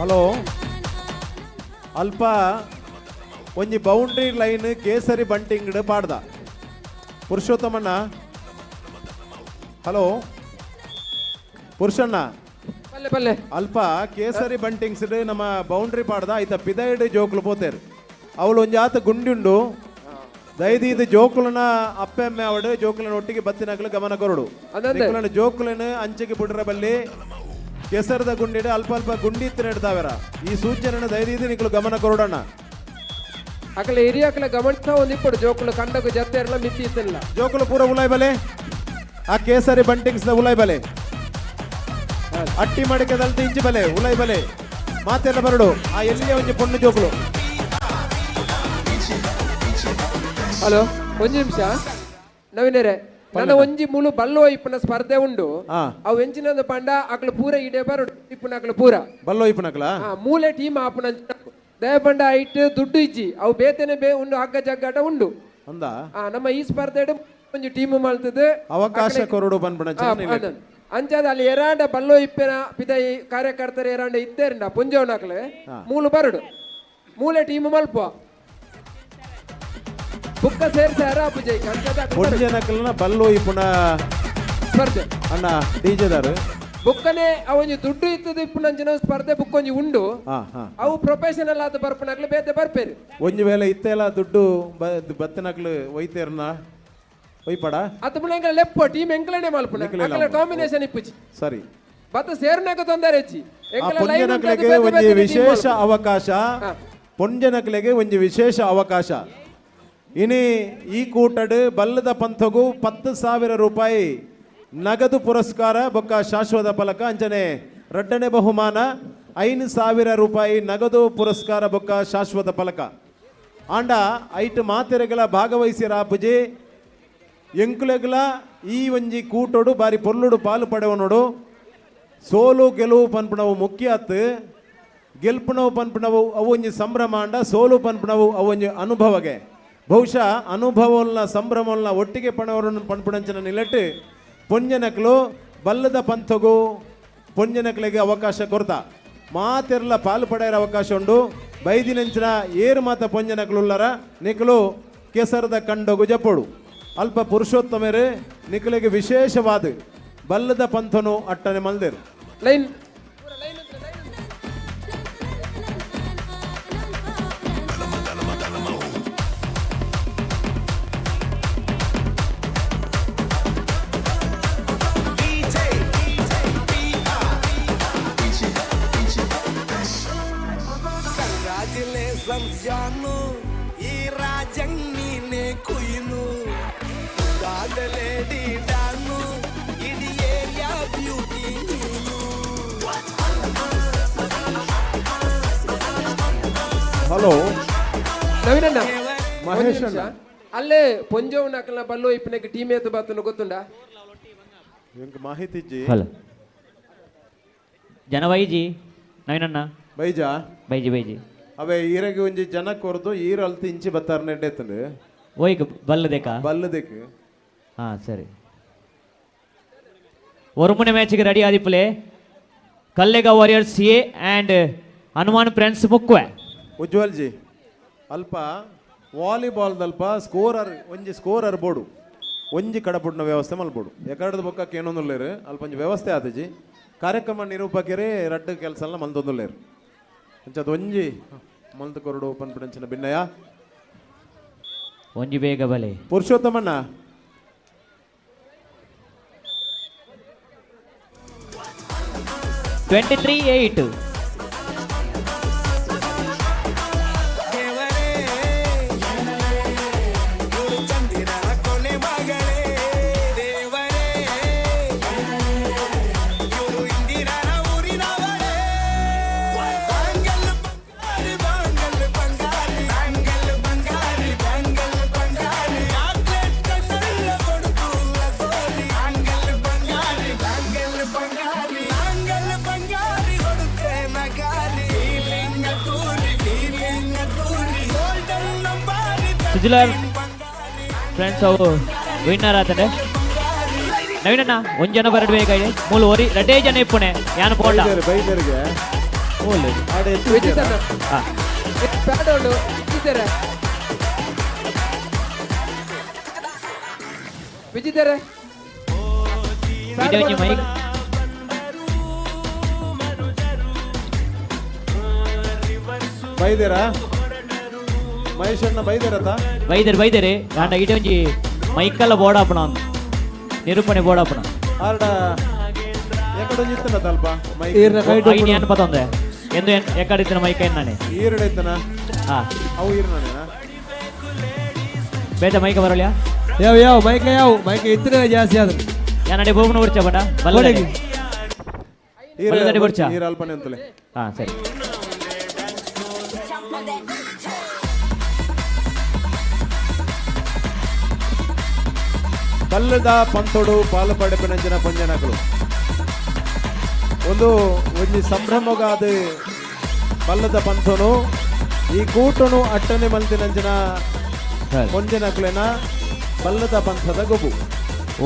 ಹಲೋ ಅಲ್ಪ ಒಂಜಿ ಬೌಂಡ್ರಿ ಲೈನ್ ಕೇಸರಿ ಬಂಟಿಂಗ್ಡ್ ಪಾಡ್ದ ಪುರುಷೋತ್ತಮಣ್ಣ. ಹಲೋ ಪುರುಷಣ್ಣ, ಪಲ್ಲೆ ಪಲ್ಲೆ. ಅಲ್ಪ ಕೇಸರಿ ಬಂಟಿಂಗ್ಸ್ ನಮ್ಮ ಬೌಂಡ್ರಿ ಪಾಡ್ದ ಆಯ್ತ ಪಿದೈಡ್ ಜೋಕುಲು ಪೋತೇರು. ಅವಳು ಒಂಜಿ ಆತ ಗುಂಡಿ ಉಂಡು. ದಯದೀದ ಜೋಕುಲನ ಅಪ್ಪೆಮ್ಮೆ ಅವಡು ಜೋಕುಲನ ಒಟ್ಟಿಗೆ ಬತ್ತಿನಕ್ಲು ಗಮನ ಕೊರಡು. ಅದಂದೆ. ನಿಕುಲನ ಜೋಕುಲನ ಅಂಚೆಗೆ ಬುಡ್ರ ಬಲ್ಲಿ ಕೆಸರದ ಗುಂಡಿಡ ಅಲ್ಪ ಅಲ್ಪ ಗುಂಡಿ ಇತ್ತು ಈ ಸೂಚನೆಯನ್ನು ದಯದೀದ ನಿಕುಲು ಗಮನ ಕೊರಡಣ್ಣ. ಅಕಲ ಹಿರಿಯಕಲ ಗಮನಿಸ್ತಾ ಒಂದು ಇಪ್ಪಡು ಜೋಕುಲು ಕಂಡకు ಜತ್ತೆರ್ಲ ಮಿತಿ ಇತ್ತಿಲ್ಲ. ಜೋಕುಲು ಪೂರ ಉಲಾಯ್ ಬಲೆ ಆ ಕೇಸರಿ ಬಂಟಿಂಗ್ಸ್ ಉಲಾಯ್ ಬಲೆ ಅಟ್ಟಿ ಮಡಿಕೆದಲ್ತ ಇಂಚಿ ಬಲೆ ಉಲಾಯ್ ಬಲೆ ಮಾತೆಲ್ಲ ಬರಡು ಆ ಎಲ್ಲಿ ಒಂಜಿ ಪೊಣ್ಣು ಜೋಕುಲು. ಹಲೋ ಒಂಜಿ ನಿಮಿಷ ನವೀನರೇ, ನನ್ನ ಒಂಜಿ ಮುಳು ಬಲ್ಲೋ ಇಪ್ಪುನ ಸ್ಪರ್ಧೆ ಉಂಡು. ಅವು ಎಂಚಿನಂದ ಪಂಡ ಅಕ್ಲು ಪೂರ ಇಡೆ ಬರಡು ಇಪ್ಪುನ ಅಕ್ಲು ಪೂರ ಬಲ್ಲೋ ಇಪ್ಪುನಕ್ಲ ಮೂಲೆ ಟೀಮ್ ಆಪುನ ದಯಪಂಡ ಐಟ್ ದುಡ್ಡು ಇಜ್ಜಿ ಅವು ಬೇತನೆ ಬೇ ಉಂಡು ಹಗ್ಗ ಜಗ್ಗಾಟ ಉಂಡು. ಅಂದ ನಮ್ಮ ಈ ಸ್ಪರ್ಧೆ ಒಂಜಿ ಟೀಮ್ ಮಲ್ತದೆ ಅವಕಾಶ ಕೊರಡು ಬಂದ್ಬಿಡ. ಅಂಚಾದ ಅಲ್ಲಿ ಎರಾಂಡ ಬಲ್ಲೋ ಇಪ್ಪೆನ ಪಿದೈ ಕಾರ್ಯಕರ್ತರು ಎರಾಂಡ ಇದ್ದೇರಂಡ ಪುಂಜವನಕ್ಲೆ ಮೂಲು ಬರಡು ಮೂಲೆ ಟೀಮ್ ಮಲ್ಪ ಬುಕ್ಕ ಸೇರ್ಸಿ ಅರಾಪು ಜೈಕ್ ಅಂಚಾದ ಪೊಂಜನಕ್ಲನ ಬಲ್ಲೋ ಇಪ್ಪುನ ಸ್ಪರ್ಧೆ ಅಣ್ಣ ಡಿಜೆದಾರು ಬುಕ್ಕನೆ ಅವೊಂಜಿ ದುಡ್ಡು ಇತ್ತದ ಇಪ್ಪುನಂಚಿನ ಸ್ಪರ್ಧೆ ಬುಕ್ಕೊಂಜಿ ಉಂಡು. ಅವು ಪ್ರೊಫೆಷನಲ್ ಆದ ಬರ್ಪುನಕ್ಲು ಬೇತೆ ಬರ್ಪೇರು. ಒಂಜಿ ವೇಳೆ ಇತ್ತೆಲ್ಲ ದುಡ್ಡು ಬತ್ತಿನಕ್ಲು ಒಯ್ತೇರ್ನ ಒಯ್ಪಡ ಅತ್ತ ಮುಳ ಲೆಪ್ಪ ಟೀಮ್ ಎಂಕ್ಲನೆ ಮಲ್ಪುನ ಅಕಲ ಕಾಂಬಿನೇಷನ್ ಇಪ್ಪುಜಿ. ಸರಿ ಬತ್ತ ಸೇರ್ನಾಕ ತೊಂದರೆ ಹೆಚ್ಚಿ ಎಂಕಲ ಲೈನ್ ಪೊಂಜನಕ್ಲೆಗೆ ಒಂಜಿ ವಿಶೇಷ ಅವಕಾಶ, ಪೊಂಜನಕ್ಲೆಗೆ ಒಂಜಿ ವಿಶೇಷ ಅವಕಾಶ. ಇನಿ ಈ ಕೂಟಡು ಬಲ್ಲದ ಪಂಥಗೂ 10,000 ರೂಪಾಯಿ ನಗದು ಪುರಸ್ಕಾರ ಬೊಕ್ಕ ಶಾಶ್ವತ ಫಲಕ ಅಂಚನೆ ರಡ್ಡನೆ ಬಹುಮಾನ 5,000 ರೂಪಾಯಿ ನಗದು ಪುರಸ್ಕಾರ ಬೊಕ್ಕ ಶಾಶ್ವತ ಫಲಕ. ಆಂಡ ಐಟ್ ಮಾತೆರೆಗಳ ಭಾಗವಹಿಸಿರ ಪೂಜೆ ಎಂಕುಲೆಗಳ ಈ ಒಂಜಿ ಕೂಟೋಡು ಬಾರಿ ಪೊರ್ಲುಡು ಪಾಲು ಪಡೆವನೋಡು. ಸೋಲು ಗೆಲುವು ಪನ್ಪುನವು ಮುಖ್ಯ ಅತ್ತು, ಗೆಲ್ಪುನವು ಪನ್ಪುನವು ಅವು ಒಂಜಿ ಸಂಭ್ರಮ ಅಂಡ ಸೋಲು ಪನ್ಪುನವು ಅವು ಒಂಜಿ ಅನುಭವಗೆ. ಬಹುಶಃ ಅನುಭವವನ್ನ ಸಂಭ್ರಮವನ್ನ ಒಟ್ಟಿಗೆ ಪಣವರನ್ನು ಪನ್ಪುಣಂಚಿನ ನಿಲೆಟ್ಟು ಪೊಂಜನಕ್ಲು ಬಲ್ಲದ ಪಂಥಗು ಪೊಂಜನಕ್ಲೆಗ್ ಅವಕಾಶ ಕೊರ್ತ ಮಾತೆರ್ಲ ಪಾಲು ಪಡೆಯರ ಅವಕಾಶ ಉಂಡು ಬೈದಿನಂಚಿನ ಏರು ಮಾತ ಪೊಂಜನಕ್ಲುಲ್ಲರ ನಿಕಲು ಕೆಸರದ ಕಂಡೊಗು ಜಪ್ಪೊಡು ಅಲ್ಪ ಪುರುಷೋತ್ತಮರು ನಿಕಲೆಗೆ ವಿಶೇಷವಾದ ಬಲ್ಲದ ಪಂಥನು ಅಟ್ಟನೆ ಮಲ್ದೇರು ಲೈನ್ ಕಂಗ್ರಾಚುಲೇಷನ್ಸ್ ಜಾನು ಈ ರಾಜಂಗ್ ನೀನೆ ಕುಯ್ನು ಲೇಡಿ ಡಾನು ಇಡೀ ಏರಿಯಾ ಬ್ಯೂಟಿ ನೀನು. ಹಲೋ ನವೀನಣ್ಣ, ಮಹೇಶ್ ಒಂಜಿ ನಿಮಿಷ. ಅಣ್ಣ. ಅಲ್ಲೇ ಪೊಂಜೋವ್ ನಕಲ್ನ ಬಲ್ಲು ಇಪ್ಪನೆಗೆ ಟೀಮ್ ಏತು ಬತ್ತನ ಗೊತ್ತುಂಡ? ಎಂಕ್ ಮಾಹಿತಿ ಇಜ್ಜಿ. ಹಲೋ ಜನ ಬೈಜಿ ನವೀನಣ್ಣ. ಬೈಜಾ? ಬೈಜಿ ಬೈಜಿ. ಅವೇ ಈರೆಗೆ ಒಂಜಿ ಜನ ಕೊರ್ದು ಈರು ಅಲ್ತು ಇಂಚಿ ಬತ್ತಾರ ನೆಡ್ಡೆತ್ತಂಡು. ಓಯ್ಗ್ ಬಲ್ಲದೇಕ? ಬಲ್ಲದೇಕ. ಹಾ ಸರಿ. ಒರುಮುನೆ ಮ್ಯಾಚ್ಗೆ ready ಆದಿಪ್ಪಲೆ Kallega warriors A and Hanuman friends Mukve. Ujwal G ಅಲ್ಪ ವಾಲಿಬಾಲ್ದಲ್ಪ ಸ್ಕೋರರ್ ಒಂಜಿ ಸ್ಕೋರರ್ ಬೋರ್ಡು ಒಂಜಿ ಕಡಪುಡ್ನ ವ್ಯವಸ್ಥೆ ಮಲ್ಬೋಡು ಎಕಡದ ಬೊಕ್ಕಕ್ಕೆ ಏನೊಂದುಲ್ಲೇರು ಅಲ್ಪ ಒಂಜಿ ವ್ಯವಸ್ಥೆ ಆತಜಿ ಕಾರ್ಯಕ್ರಮ ನಿರೂಪಕರೇ ರಡ್ಡು ಕೆಲಸ ಎಲ್ಲ ಮಲ್ತೊಂದುಲ್ಲೇರು ಅಂಚದ ಒಂಜಿ ಮಲ್ತು ಕೊರಡು ಪನ್ಪಿಡಂಚಿನ ಭಿನ್ನಯ. ಒಂಜಿ ಬೇಗ ಬಲೆ ಪುರುಷೋತ್ತಮಣ್ಣ. 23-8. ಚಂದಿರನ ಕೊನೆ ಮಗಳೇ ದೇವರೇ ಇವರು ಇಂದಿರನ ಊರಿನವರೇ ಬಾಂಗಲ್ ಬಂಗಾರಿ ಬಾಂಗಲ್ ಬಂಗಾರಿ ಬಾಂಗಲ್ ಬಂಗಾರಿ ಬಾಂಗಲ್ ಬಂಗಾರಿ ಚಾಕ್ಲೇಟ್ ಕಣ್ಣೆಲ್ಲ ಕೊಡುತ್ತು ಲಗೋರಿ ಬಾಂಗಲ್ ಬಂಗಾರಿ ಬಾಂಗಲ್ ಬಂಗಾರಿ ಬಾಂಗಲ್ ಬಂಗಾರಿ ಕೊಡುತ್ತೆ ನಗಾರಿ ಫೀಲಿಂಗ್ ತೂರಿ ಫೀಲಿಂಗ್ ತೂರಿ ಗೋಲ್ಡನ್ ನಂಬಾರಿ. ಸುಜುಲರ್ ಫ್ರೆಂಡ್ಸ್ ಅವು ವಿನ್ನರ್ ಆತಂಡೆ. ನವೀನಣ್ಣ ಒಂಜಿ ಜನ ಬರಡ್ ಬೇಗ ಇದೆ ಮೂಲು ಒರಿ ರಡ್ಡೇ ಜನ ಇಪ್ಪುಣೆ ಯಾನು ಪೋಂಡ ಬೈದೆರ್ ಬೈದೆರ್ಗೆ. ಮೂಲು ಆಡೆ ವಿಜಿತ್ ಅಣ್ಣ. ಹಾ. ಪ್ಯಾಡ್ ಉಂಡು ವಿಜಿತರೆ ವಿಜಿತರೆ. ಇದೆ ಒಂಜಿ ಮೈಕ್. ಬೈದೇರಾ ಮಹೇಶ್ ಅಣ್ಣ ಬೈದೇರತ? ಬೈದೆರ್ ಬೈದೆರ್ ಆಂಡ ಇಡೆ ಒಂಜಿ ಮೈಕಲ್ಲ ಬೋಡಾಪಣ ನಿರೂಪಣೆ ಬೋಡಾಪಣ. ಆರ್ಡ ಎಕಡೆ ಒಂಜಿ ಇತ್ತನ ತಲ್ಪ ಮೈಕ್. ಐನಿ ಏನ್ ಪತ್ತೊಂದೆ ಎಂದು ಎಕ್ಕಡೆ ಇತ್ತಿನ ಮೈಕ್ ನಾನೆ. ಈರಡೆ ಇತ್ತನ? ಹಾ. ಅವು ಈರನೇನಾ? ಬೇತ ಮೈಕ ಬರಲಿಯಾ? ಯಾವ ಯಾವ ಮೈಕ ಯಾವ ಮೈಕ ಇತ್ತನೇ ಜಾಸ್ತಿ ಆದ್ರೆ. ಯಾನಡೆ ಬೋಬನ ಉರ್ಚ ಬಡ ಬಲ್ಲದಡೆ. ಬಲ್ಲದಡೆ ಬರ್ಚ. ಈರ ಅಲ್ಪನೆ ಅಂತಲೇ. ಹಾ ಸರಿ. ಬಲ್ಲದ ಪಂತೋಡು ಪಾಲು ಪಡೆಪಿನಂಚಿನ ಪಂಜನಕಲು ಒಂದು ಒಂಜಿ ಸಂಭ್ರಮಗಾದ ಬಲ್ಲದ ಪಂಥನು ಈ ಕೂಟನು ಅಟ್ಟನೆ ಮಲ್ತಿನಂಚಿನ ಪೊಂಜನಕುಲೆನ ಬಲ್ಲದ ಪಂಥದ ಗೊಬ್ಬು.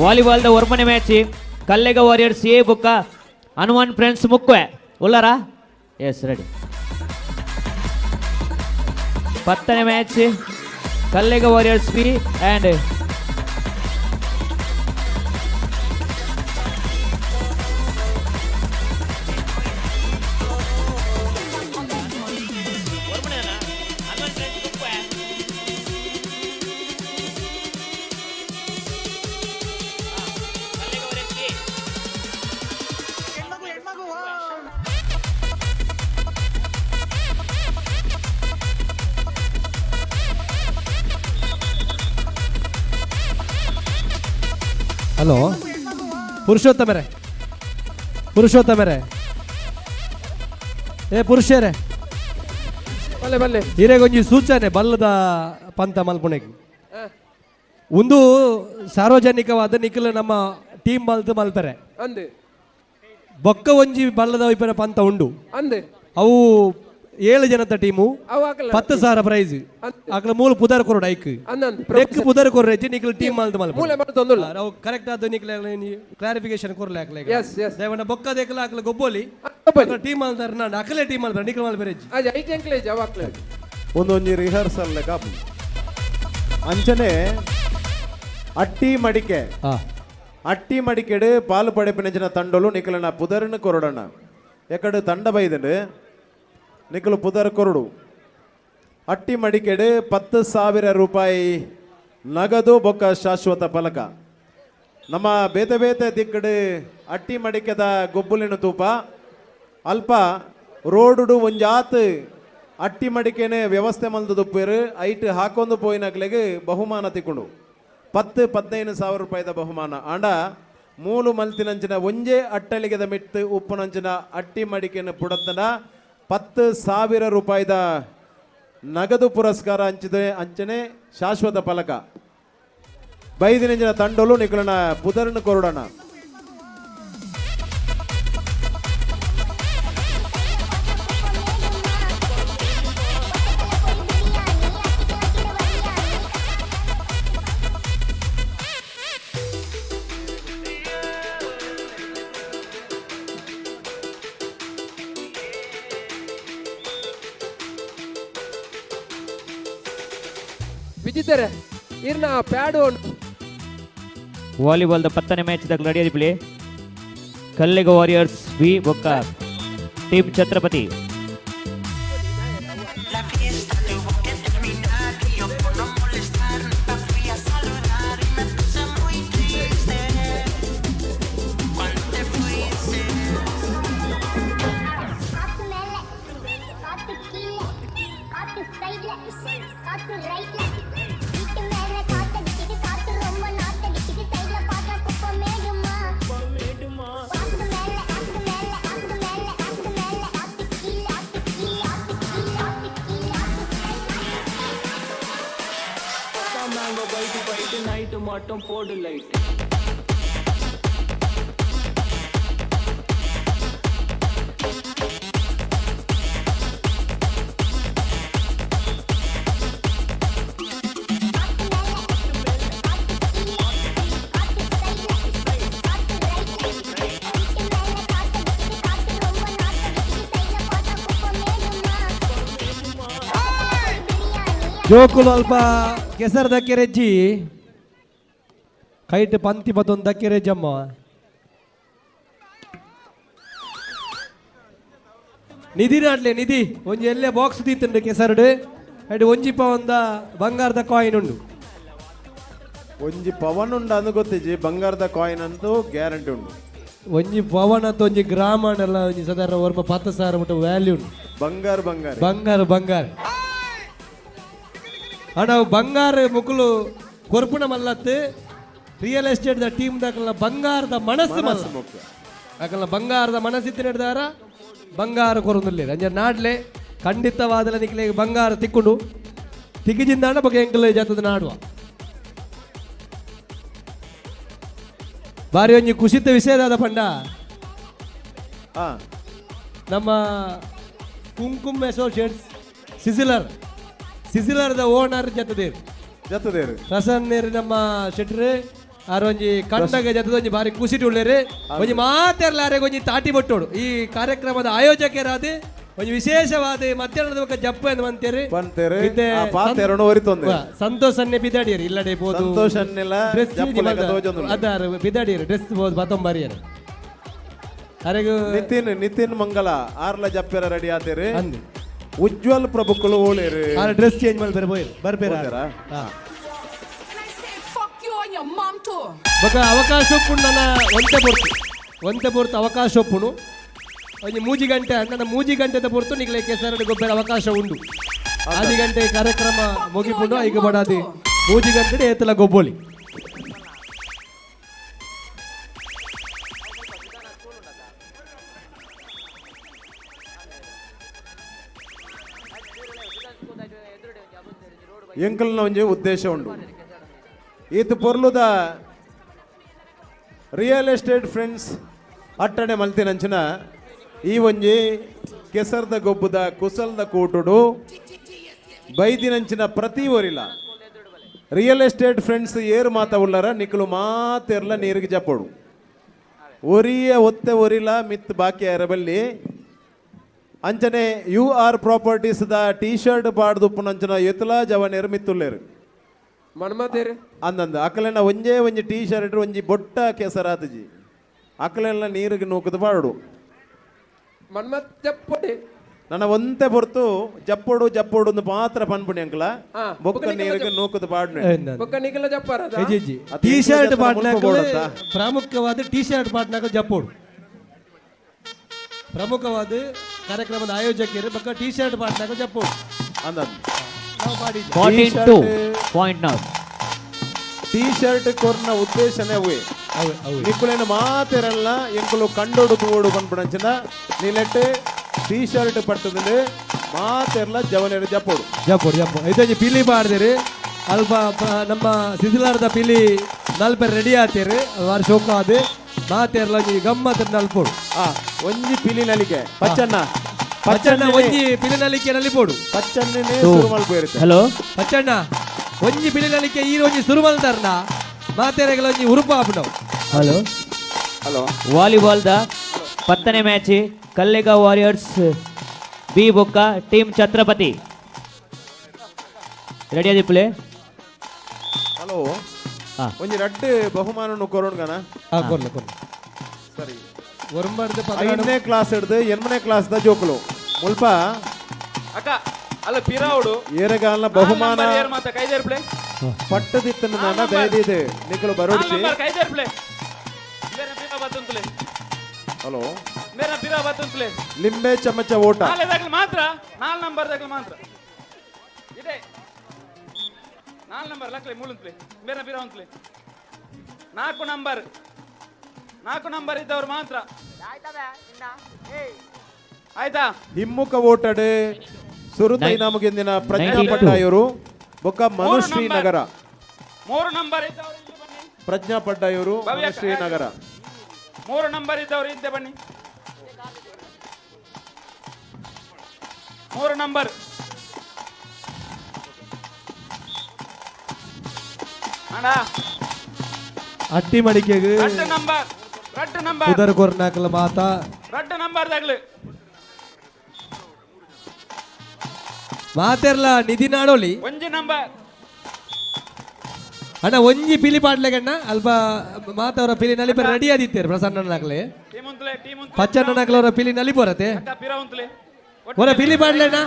ವಾಲಿಬಾಲ್ದ ಒರ್ಮನೆ ಮ್ಯಾಚ್ ಕಲ್ಲೆಗ ವಾರಿಯರ್ಸ್ ಎ ಬುಕ್ಕ ಹನುಮಾನ್ ಫ್ರೆಂಡ್ಸ್ ಮುಕ್ವೆ ಉಲ್ಲಾರಾ? Yes ready. 10ನೇ match Kallega warriors B and hello ಪುರುಷೋತ್ತಮರೇ ಪುರುಷೋತ್ತಮರೇ ಏ ಪುರುಷರೇ ಬಲ್ಲೆ ಬಲ್ಲೆ. ಹಿರೇಗೊಂಜಿ ಸೂಚನೆ ಬಲ್ಲದ ಪಂಥ ಮಲ್ಪುಣೆಗೆ ಒಂದು ಸಾರ್ವಜನಿಕವಾದ ನಿಖಿಲ ನಮ್ಮ ಟೀಮ್ ಮಲ್ತು ಮಲ್ಪರೆ ಅಂದೆ ಬೊಕ್ಕ ಒಂಜಿ ಬಲ್ಲದ ಇಪ್ಪನ ಪಂಥ ಉಂಡು ಅಂದೆ ಅವು 7 ಜನತ ಟೀಮು ಅವು ಅಕಲ್ನ 10,000 ಪ್ರೈಸ್ ಅಕಲ ಮೂಲ ಪುದರ್ ಕೊರಡು ಐಕ್ ನೆಕ್ ಪುದರ್ ಕೊರ್ರೆಜ್ಜಿ ನಿಕ್ಲ ಟೀಮ್ ಮಲ್ತ್ ಮಲ್ಪ ಮೂಲೆ ಮಲ್ತೊಂದುಲ್ಲ. ಅವು ಕರೆಕ್ಟ್ ಆದ ನಿಕ್ಲ ಕ್ಲಾರಿಫಿಕೇಶನ್ ಕೊರ್ಲೆ ಅಕಲೆ. Yes, yes. ದೇವನ ಬೊಕ್ಕ ದೇಕಲ ಅಕಲ ಗೊಬ್ಬೊಲಿ ಟೀಮ್ ಮಲ್ತಾರ ನಾಂಡ ಅಕಲೆ ಟೀಮ್ ಮಲ್ಪರ ನಿಕ್ಲ ಮಲ್ಪರೆಜ್ಜಿ. ಅಜ್ ಐಟ್ ಎಂಕ್ಲೇಜ್ ಅವು ಅಕ್ಲೆ. ಒಂದೊಂಜಿ ರಿಹರ್ಸಲ್ ಲೆಕ್ಕ ಅಂಚನೆ ಅಟ್ಟಿ ಮಡಿಕೆ ಅಟ್ಟಿ ಮಡಿಕೆಡು ಪಾಲು ಪಡೆಪಿನಂಚಿನ ತಂಡಲು ನಿಕಲನ ಪುದರ್ನ ಕೊರಡಣ್ಣ ಎಕಡು ತಂಡ ಬೈದಂಡು ನಿಕಲು ಪುದರ್ ಕೊರಡು. ಅಟ್ಟಿ ಮಡಿಕೆಡು 10,000 ರೂಪಾಯಿ ನಗದು ಬೊಕ್ಕ ಶಾಶ್ವತ ಫಲಕ. ನಮ್ಮ ಬೇತೆ ಬೇತೆ ದಿಕ್ಕಡು ಅಟ್ಟಿ ಮಡಿಕೆದ ಗೊಬ್ಬುಲಿನ ತೂಪ ಅಲ್ಪ ರೋಡುಡು ಒಂಜಾತ್ ಅಟ್ಟಿ ಮಡಿಕೆನೆ ವ್ಯವಸ್ಥೆ ಮಲ್ದು ದುಪ್ಪೇರು ಐಟ್ ಹಾಕೊಂಡು ಪೋಯಿನಕ್ಲೆಗ್ ಬಹುಮಾನ ತಿಕ್ಕೊಂಡು 10-15 ಸಾವಿರ ರೂಪಾಯಿದ ಬಹುಮಾನ. ಆಂಡ ಮೂಲು ಮಲ್ತಿನಂಚಿನ ಒಂಜೇ ಅಟ್ಟಳಿಗೆದ ಮಿತ್ತು ಉಪ್ಪುನಂಚಿನ ಅಟ್ಟಿ ಮಡಿಕೆನ ಪುಡತ್ತನ 10,000 ರೂಪಾಯಿದ ನಗದು ಪುರಸ್ಕಾರ ಹಂಚಿದೆ ಅಂಚನೆ ಶಾಶ್ವತ ಫಲಕ. ಬೈದಿನಂಚಿನ ತಂಡೋಲು ನಿಕಲನ ಪುದರ್ನ ಕೊರಡಣ. ವಿಜಿತರೆ ಇರ್ನ ಪ್ಯಾಡ್ ವಾಲಿಬಾಲ್ the 10ನೇ ಮ್ಯಾಚ್ ದಾಗ ನಡೆಯಲಿ ಕಲ್ಲಿಗ ವಾರಿಯರ್ಸ್ ವಿ ಬೊಕ್ಕ ಟೀಮ್ ಛತ್ರಪತಿ. மட்டும் போடு லைட். ಜೋಕುಲು ಅಲ್ಪ ಕೆಸರು ದಕ್ಕೆರೆಜ್ಜಿ ಕೈಟ್ ಪಂತಿ ಪತ್ತೊಂದು ದಕ್ಕೆರೆಜ್ಜಮ್ಮ. ನಿಧಿ ನಾಡ್ಲೆ ನಿಧಿ ಒಂಜಿ ಎಲ್ಲೆ ಬಾಕ್ಸ್ ದೀತುಂಡು ಕೆಸರುಡು ಅಡ್ ಒಂಜಿ ಪವಂದ ಬಂಗಾರದ ಕಾಯಿನ್ ಉಂಡು. ಒಂಜಿ ಪವನ್ ಉಂಡು ಅಂದು ಗೊತ್ತಿಜ್ಜಿ, ಬಂಗಾರದ ಕಾಯಿನ್ ಅಂತೂ ಗ್ಯಾರಂಟಿ ಉಂಡು. ಒಂಜಿ ಪವನ್ ಅಂತ ಒಂಜಿ ಗ್ರಾಮ ಎಲ್ಲ ಒಂಜಿ ಸಾಧಾರಣ ಒರ್ಮ 10,000 ಮುಟ್ಟ ವ್ಯಾಲ್ಯೂ ಉಂಡು. ಬಂಗಾರ ಬಂಗಾರ ಬಂಗಾರ ಬಂಗಾರ ಅಣ್ಣ ಬಂಗಾರ ಮುಕುಲು ಕೊರ್ಪುಣ ಮಲ್ಲತ್ತು ರಿಯಲ್ ಎಸ್ಟೇಟ್ the team ದಾಕಲ್ನ ಬಂಗಾರದ ಮನಸ್ಸು ಮಲ್ಲ ಮುಖ್ಯ. ಅಕಲ್ನ ಬಂಗಾರದ ಮನಸ್ಸಿತ್ತು ನಡೆದಾರ ಬಂಗಾರ ಕೊರೊಂದುಲ್ಲೇರು ಅಂಜ ನಾಡ್ಲೆ ಖಂಡಿತವಾದಲ ನಿಕ್ಲೆ ಬಂಗಾರ ತಿಕ್ಕೊಂಡು ತಿಕ್ಕಿಜಿಂದಾಂಡ ಬೊಕ ಎಂಕಲ್ ಜಾತದ ನಾಡುವ ಬಾರಿ ಒಂಜಿ ಕುಸಿತ ವಿಷಯದಾದ ಪಂಡ ನಮ್ಮ ಕುಂಕುಮ್ ಅಸೋಸಿಯೇಟ್ಸ್ ಸಿಸಿಲರ್ ಸಿಸಿಲರ್ the owner ಜತದೇರ್ ಜತದೇರ್ ಪ್ರಸನ್ನೇರು ನಮ್ಮ ಶೆಟ್ರು ಆರ್ ಒಂಜಿ ಕಂಡಗ ಜತದ ಒಂಜಿ ಬಾರಿ ಕುಸಿಟ್ ಉಳ್ಳೇರು ಒಂಜಿ ಮಾತೆರ್ಲ ಆರೆಗ್ ಒಂಜಿ ತಾಟಿ ಬೊಟ್ಟೋಡು ಈ ಕಾರ್ಯಕ್ರಮದ ಆಯೋಜಕರಾದ ಒಂಜಿ ವಿಶೇಷವಾದ ಮಧ್ಯಾಹ್ನದ ಬೊಕ್ಕ ಜಪ್ಪು ಎಂದು ಮಂತೇರು ಪಂತೇರು ಇತ್ತೆ ಆ ಪಾತೆರನು ಒರಿತೊಂದೆ. ಸಂತೋಷ್ ಅನ್ನೆ ಬಿದಾಡಿಯರು ಇಲ್ಲಡೆ ಪೋದು ಸಂತೋಷ್ ಅನ್ನೆಲ ಡ್ರೆಸ್ ಜಪ್ಪು ಲೆಕ್ಕ ತೋಜೊಂದುಲ್ಲೆರ್. ಅದಾರು ಬಿದಾಡಿಯರು ಡ್ರೆಸ್ ಬೋದು ಬತ್ತೊಂಬರಿಯರು ಅರೆಗು ನಿತಿನ್ ನಿತಿನ್ ಮಂಗಲ ಆರ್ಲ ಜಪ್ಪೆರ ರೆಡಿ ಆತೇರು ಅಂದು. ಉಜ್ವಲ್ ಪ್ರಭುಕುಲು ಓಲೇರು ಆರ್ ಡ್ರೆಸ್ ಚೇಂಜ್ ಮಲ್ಪೆರೆ ಪೋಯೆರ್ ಬರ್ಪೇರ ಹೋದೆರಾ? ಬೊಕ ಅವಕಾಶ ಉಪ್ಪುಂಡು ನನ್ನ ಒಂತೆ ಪೊರ್ತು ಒಂತೆ ಪೊರ್ತು ಅವಕಾಶ ಉಪ್ಪುಂಡು ಒಂಜಿ ಮೂಜಿ ಗಂಟೆ ನನ್ನ ಮೂಜಿ ಗಂಟೆದ ಪೊರ್ತು ನಿಕ್ಲೆ ಕೆಸರಡು ಗೊಬ್ಬರ ಅವಕಾಶ ಉಂಡು. ಆದಿ ಗಂಟೆ ಕಾರ್ಯಕ್ರಮ ಮುಗಿಪುಂಡು ಐಗ ಬಡಾದಿ ಮೂಜಿ ಗಂಟೆ ಏತಲ ಗೊಬ್ಬೊಲಿ. ಎಂಕಲ್ನ ಒಂಜಿ ಉದ್ದೇಶ ಉಂಡು ಈತ ಪೊರ್ಲುದ ರಿಯಲ್ ಎಸ್ಟೇಟ್ ಫ್ರೆಂಡ್ಸ್ ಅಟ್ಟಣೆ ಮಲ್ತಿನಂಚಿನ ಈ ಒಂಜಿ ಕೆಸರ್ದ ಗೊಬ್ಬದ ಕುಸಲ್ದ ಕೂಟುಡು ಬೈದಿನಂಚಿನ ಪ್ರತಿ ಒರಿಲ real estate friends ಏರು ಮಾತ ಉಳ್ಳಾರ ನಿಕಲು ಮಾತೆರ್ಲ ನೀರಿಗೆ ಜಪ್ಪೋಡು ಒರಿಯ ಒತ್ತೆ ಒರಿಲ ಮಿತ್ ಬಾಕಿ ಅರಬಲ್ಲಿ ಅಂಚನೆ you are properties the T shirt ಪಾಡ್ದುಪ್ಪುನಂಚನ ಎತ್ತುಲ ಜವನೇರು ಮಿತ್ತುಲ್ಲೇರು ಮನ್ಮತೇರು ಅಂದಂದು ಅಕಲೆನ ಒಂಜೇ ಒಂಜಿ ಟೀ ಶರ್ಟ್ ಒಂಜಿ ಬೊಟ್ಟ ಕೆಸರಾತಜಿ ಅಕಲೆಲ್ಲ ನೀರಿಗೆ ನೂಕುದು ಪಾಡು ಮನ್ಮತ್ ಜಪ್ಪೊಡಿ ನನ್ನ ಒಂತೆ ಹೊರ್ತು ಜಪ್ಪೋಡು ಜಪ್ಪೋಡು ಒಂದು ಮಾತ್ರ ಪನ್ಪುಣಿ ಅಂಕಲ ಬೊಕ್ಕ ನೀರಿಗೆ ನೂಕುದು ಪಾಡ್ನೆ ಬೊಕ್ಕ ನಿಕಲ ಜಪ್ಪಾರ ಟೀ ಶರ್ಟ್ ಪಾಟ್ನಾಕ ಪ್ರಾಮುಖ್ಯವಾದ ಟೀ ಶರ್ಟ್ ಪಾಟ್ನಾಕ ಜಪ್ಪೋಡು ಪ್ರಮುಖವಾದ ಕಾರ್ಯಕ್ರಮದ ಆಯೋಜಕರು ಬೊಕ್ಕ ಟೀ ಶರ್ಟ್ ಪಾಟ್ನಾಕ ಜಪ್ಪೋಡು ಅಂದಂದು ನಾವು ಮಾಡಿ 42.9 ಟೀ ಶರ್ಟ್ ಕೊರ್ನ ಉದ್ದೇಶನೇ ಅವೇ ನಿಕ್ಕುಲೇನು ಮಾತಿರಲ್ಲ ಎಂಕುಲು ಕಂಡೋಡು ತೂಡು ಪನ್ಪುಣಂಚಿನ ನೀಲೆಟ್ ಟೀ ಶರ್ಟ್ ಪಟ್ಟದಲ್ಲಿ ಮಾತೆರ್ಲ ಜವನೇರು ಜಪ್ಪೋಡು ಜಪ್ಪೋಡು ಜಪ್ಪೋಡು ಐತೊಂಜಿ ಪಿಲಿ ಪಾಡ್ದಿರಿ ಅಲ್ಪ ನಮ್ಮ ಸಿಸಿಲಾರದ ಪಿಲಿ ನಲ್ಪೆ ರೆಡಿ ಆತೀರಿ ವಾರ ಶೋಕ ಅದು ಮಾತೆರ್ಲ ಒಂಜಿ ಗಮ್ಮತ್ ನಲ್ಪೋಡು ಒಂಜಿ ಪಿಲಿ ನಲಿಕೆ ಪಚ್ಚಣ್ಣ ಪಚ್ಚಣ್ಣ ಒಂಜಿ ಪಿಲಿ ನಲಿಕೆ ನಲಿಪೋಡು ಪಚ್ಚಣ್ಣನೇ ಶುರು ಮಲ್ಪು ಹಲೋ ಪಚ್ಚಣ್ಣ ಒಂಜಿ ಪಿಲಿ ನಲಿಕೆ ಈ ಒಂಜಿ ಸುರು ಮಲ್ತಾರನ ಮಾತೆರೆಗಳ ಒಂಜಿ ಉರುಪ ಆಪುನವು hello hello volleyball the 10ನೇ ಮ್ಯಾಚ್ ಕಲ್ಲೆಗ ವಾರಿಯರ್ಸ್ ಬಿ ಬೊಕ್ಕ ಟೀಮ್ ಛತ್ರಪತಿ ರೆಡಿ ಆದಿಪ್ಪಲೆ ಹಲೋ ಒಂಜಿ ರಡ್ಡ್ ಬಹುಮಾನ ಕೊರೋಣ್ಗನ ಕೊರ್ಲ ಕೊರ್ಲ ಸರಿ ಒರಂಬರ್ದು 5ನೇ ಕ್ಲಾಸ್ ಹಿಡ್ದು 8ನೇ ಕ್ಲಾಸ್ the ಜೋಕುಲು ಮುಲ್ಪ ಅಕ್ಕ ಅಲ್ಲ ಪಿರಾವುಡು ಏರಗಾಲನ ಬಹುಮಾನ ಮಾತ ಕೈದೇರ್ಪ್ಲೆ ಪಟ್ಟದಿತ್ತನ ನಾನ ದಯದಿದೆ ನಿಕಲು ಬರೋಡ್ಚಿ ಕೈದೇರ್ಪ್ಲೆ ಮೇರ ಪಿರಾ ಬತ್ತಂತಲೆ ಹಲೋ ಮೇರ ಪಿರಾ ಬತ್ತಂತಲೆ ಲಿಂಬೆ ಚಮಚ ಓಟ ನಾಳೆ ದಾಖಲೆ ಮಾತ್ರ 4 ನಂಬರ್ ದಾಖಲೆ ಮಾತ್ರ ಇದೆ 4 ನಂಬರ್ ಲಕ್ಲೆ ಮೂಲಂತಲೆ ಮೇರ ಪಿರಾ ಅಂತಲೆ 4 ನಂಬರ್ 4 ನಂಬರ್ ಇದ್ದವರು ಮಾತ್ರ ಆಯ್ತಾ ಹಿಮ್ಮುಖ ಓಟಡೆ ಸುರುತೈ ನಮಗೆಂದಿನ ಪ್ರಜ್ಞಾ ಪಡ್ಡಾಯವರು ಬೊಕ್ಕ ಮನುಶ್ರೀ ನಗರ 3 ನಂಬರ್ ಇದ್ದವರು ಇಲ್ಲಿ ಬನ್ನಿ ಪ್ರಜ್ಞಾ ಪಡ್ಡಾಯವರು ಮನುಶ್ರೀ ನಗರ 3 ನಂಬರ್ ಇದ್ದವರು ಹಿಂದೆ ಬನ್ನಿ 3 ನಂಬರ್ ಅಣ್ಣ ಅಟ್ಟಿ ಮಡಿಕೆಗೆ ರಡ್ಡು ನಂಬರ್ ರಡ್ಡು ನಂಬರ್ ಕುದರ್ ಕೊರ್ನಾಕಲ ಮಾತಾ ರಡ್ಡು ನಂಬರ್ ದಾಗ್ಲು ಮಾತೆರ್ಲ ನಿಧಿ ನಾಡೋಲಿ ಒಂಜಿ ನಂಬರ್ ಅಣ್ಣ ಒಂಜಿ ಪಿಲಿ ಪಾಡ್ಲೆಗಣ್ಣ ಅಲ್ಪ ಮಾತವರ ಪಿಲಿ ನಲಿಪ ರೆಡಿ ಆದಿತ್ತೇರು ಪ್ರಸನ್ನನಾಗ್ಲೆ ಟೀಮ್ ಉಂತಲೆ ಟೀಮ್ ಉಂತಲೆ ಪಚ್ಚಣ್ಣನಾಗ್ಲವರ ಪಿಲಿ ನಲಿ ಬರತ್ತೆ ಅಕ್ಕ ಪಿರಾ ಉಂತಲೆ ಒರ ಪಿಲಿ ಪಾಡ್ಲೆಣ್ಣ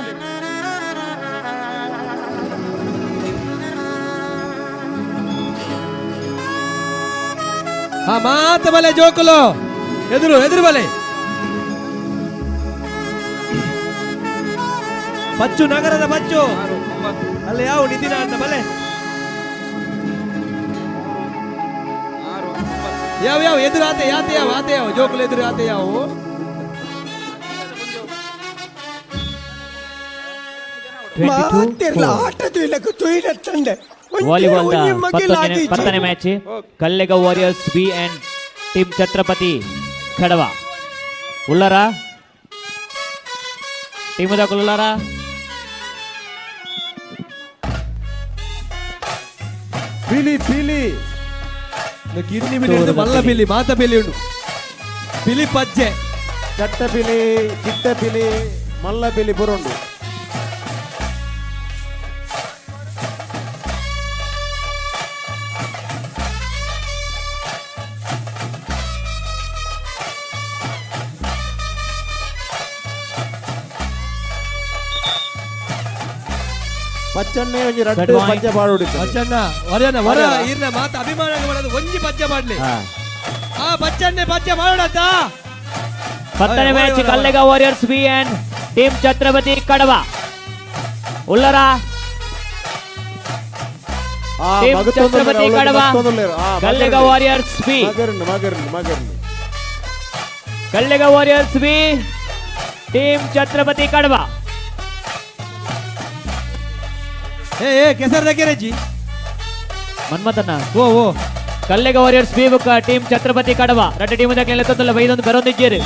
ಹಾ ಮಾತ ಬಲೆ ಜೋಕುಲು ಎದುರು ಎದುರು ಬಲೆ ಬಚ್ಚು ನಗರದ ಬಚ್ಚು ಅಲ್ಲಿ ಯಾವ ನಿಧಿನ ಅಂತ ಬಲೆ ಯಾವ ಯಾವ ಎದುರು ಆತೆ ಯಾತೆ ಯಾವ ಆತೆ ಯಾವ ಜೋಕುಲು ಎದುರು ಆತೆ ಯಾವ ವಾಲಿಬಾಲ್ 10ನೇ match Kallega warriors B and team Chhatrapati Kadava ಉಳ್ಳಾರ team ದಾಖಲು ಉಳ್ಳಾರ ಪಿಲಿ ಪಿಲಿ ಕಿನ್ನಿ ಬಿಲಿ ಉಂಟು, ಮಲ್ಲ ಪಿಲಿ ಮಾತ ಪಿಲಿ ಉಂಟು ಪಿಲಿ ಪಜ್ಜೆ ಚಟ್ಟ ಪಿಲಿ ಚಿಟ್ಟ ಪಿಲಿ ಮಲ್ಲ ಪಿಲಿ ಬುರುಂಡು ಪಚ್ಚಣ್ಣೆ ಒಂಜಿ ರಡ್ಡು ಪಜ್ಜೆ ಪಾಡೋಡಿ ಪಚ್ಚಣ್ಣ ವರನ ವರ ಈರ್ನ ಮಾತ ಅಭಿಮಾನ ಮಾಡೋದು ಒಂಜಿ ಪಜ್ಜೆ ಮಾಡ್ಲಿ ಆ ಪಚ್ಚಣ್ಣೆ ಪಜ್ಜೆ ಮಾಡೋಣತ್ತ 10ನೇ match Kallega warriors B and team Chhatrapati Kadava ಉಳ್ಳಾರ team Chhatrapati Kadava Kallega warriors B ಮಗರ್ನು Kallega warriors B team Chhatrapati Kadava ಏ ಏ ಕೆಸರ್ ದಕ್ಕೆರಜ್ಜಿ ಮನ್ಮಥನ ಓ ಓ ಕಲ್ಲೆಗ ವಾರಿಯರ್ಸ್ ಬಿ ಬುಕ್ಕ ಟೀಮ್ ಛತ್ರಪತಿ ಕಡವ ರಡ್ಡ ಟೀಮ್ ದಾಖಲೆ ಎತ್ತಲ್ಲ ಬೈದೊಂದು ಬರೋದಿದ್ದೀರಿ.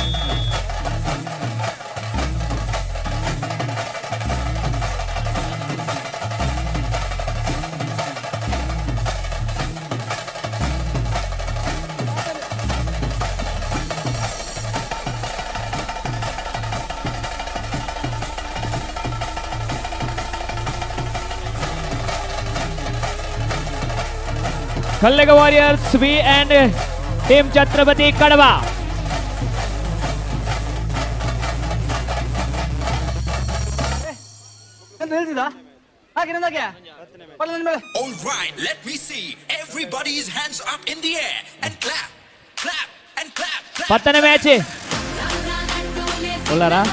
Kallega warriors V and team Chhatrapati Kadaba. All right, let me see everybody's hands up in the air and clap, clap and clap, clap. ಪತ್ತನೇ match ಉಲ್ಲಾರಾ?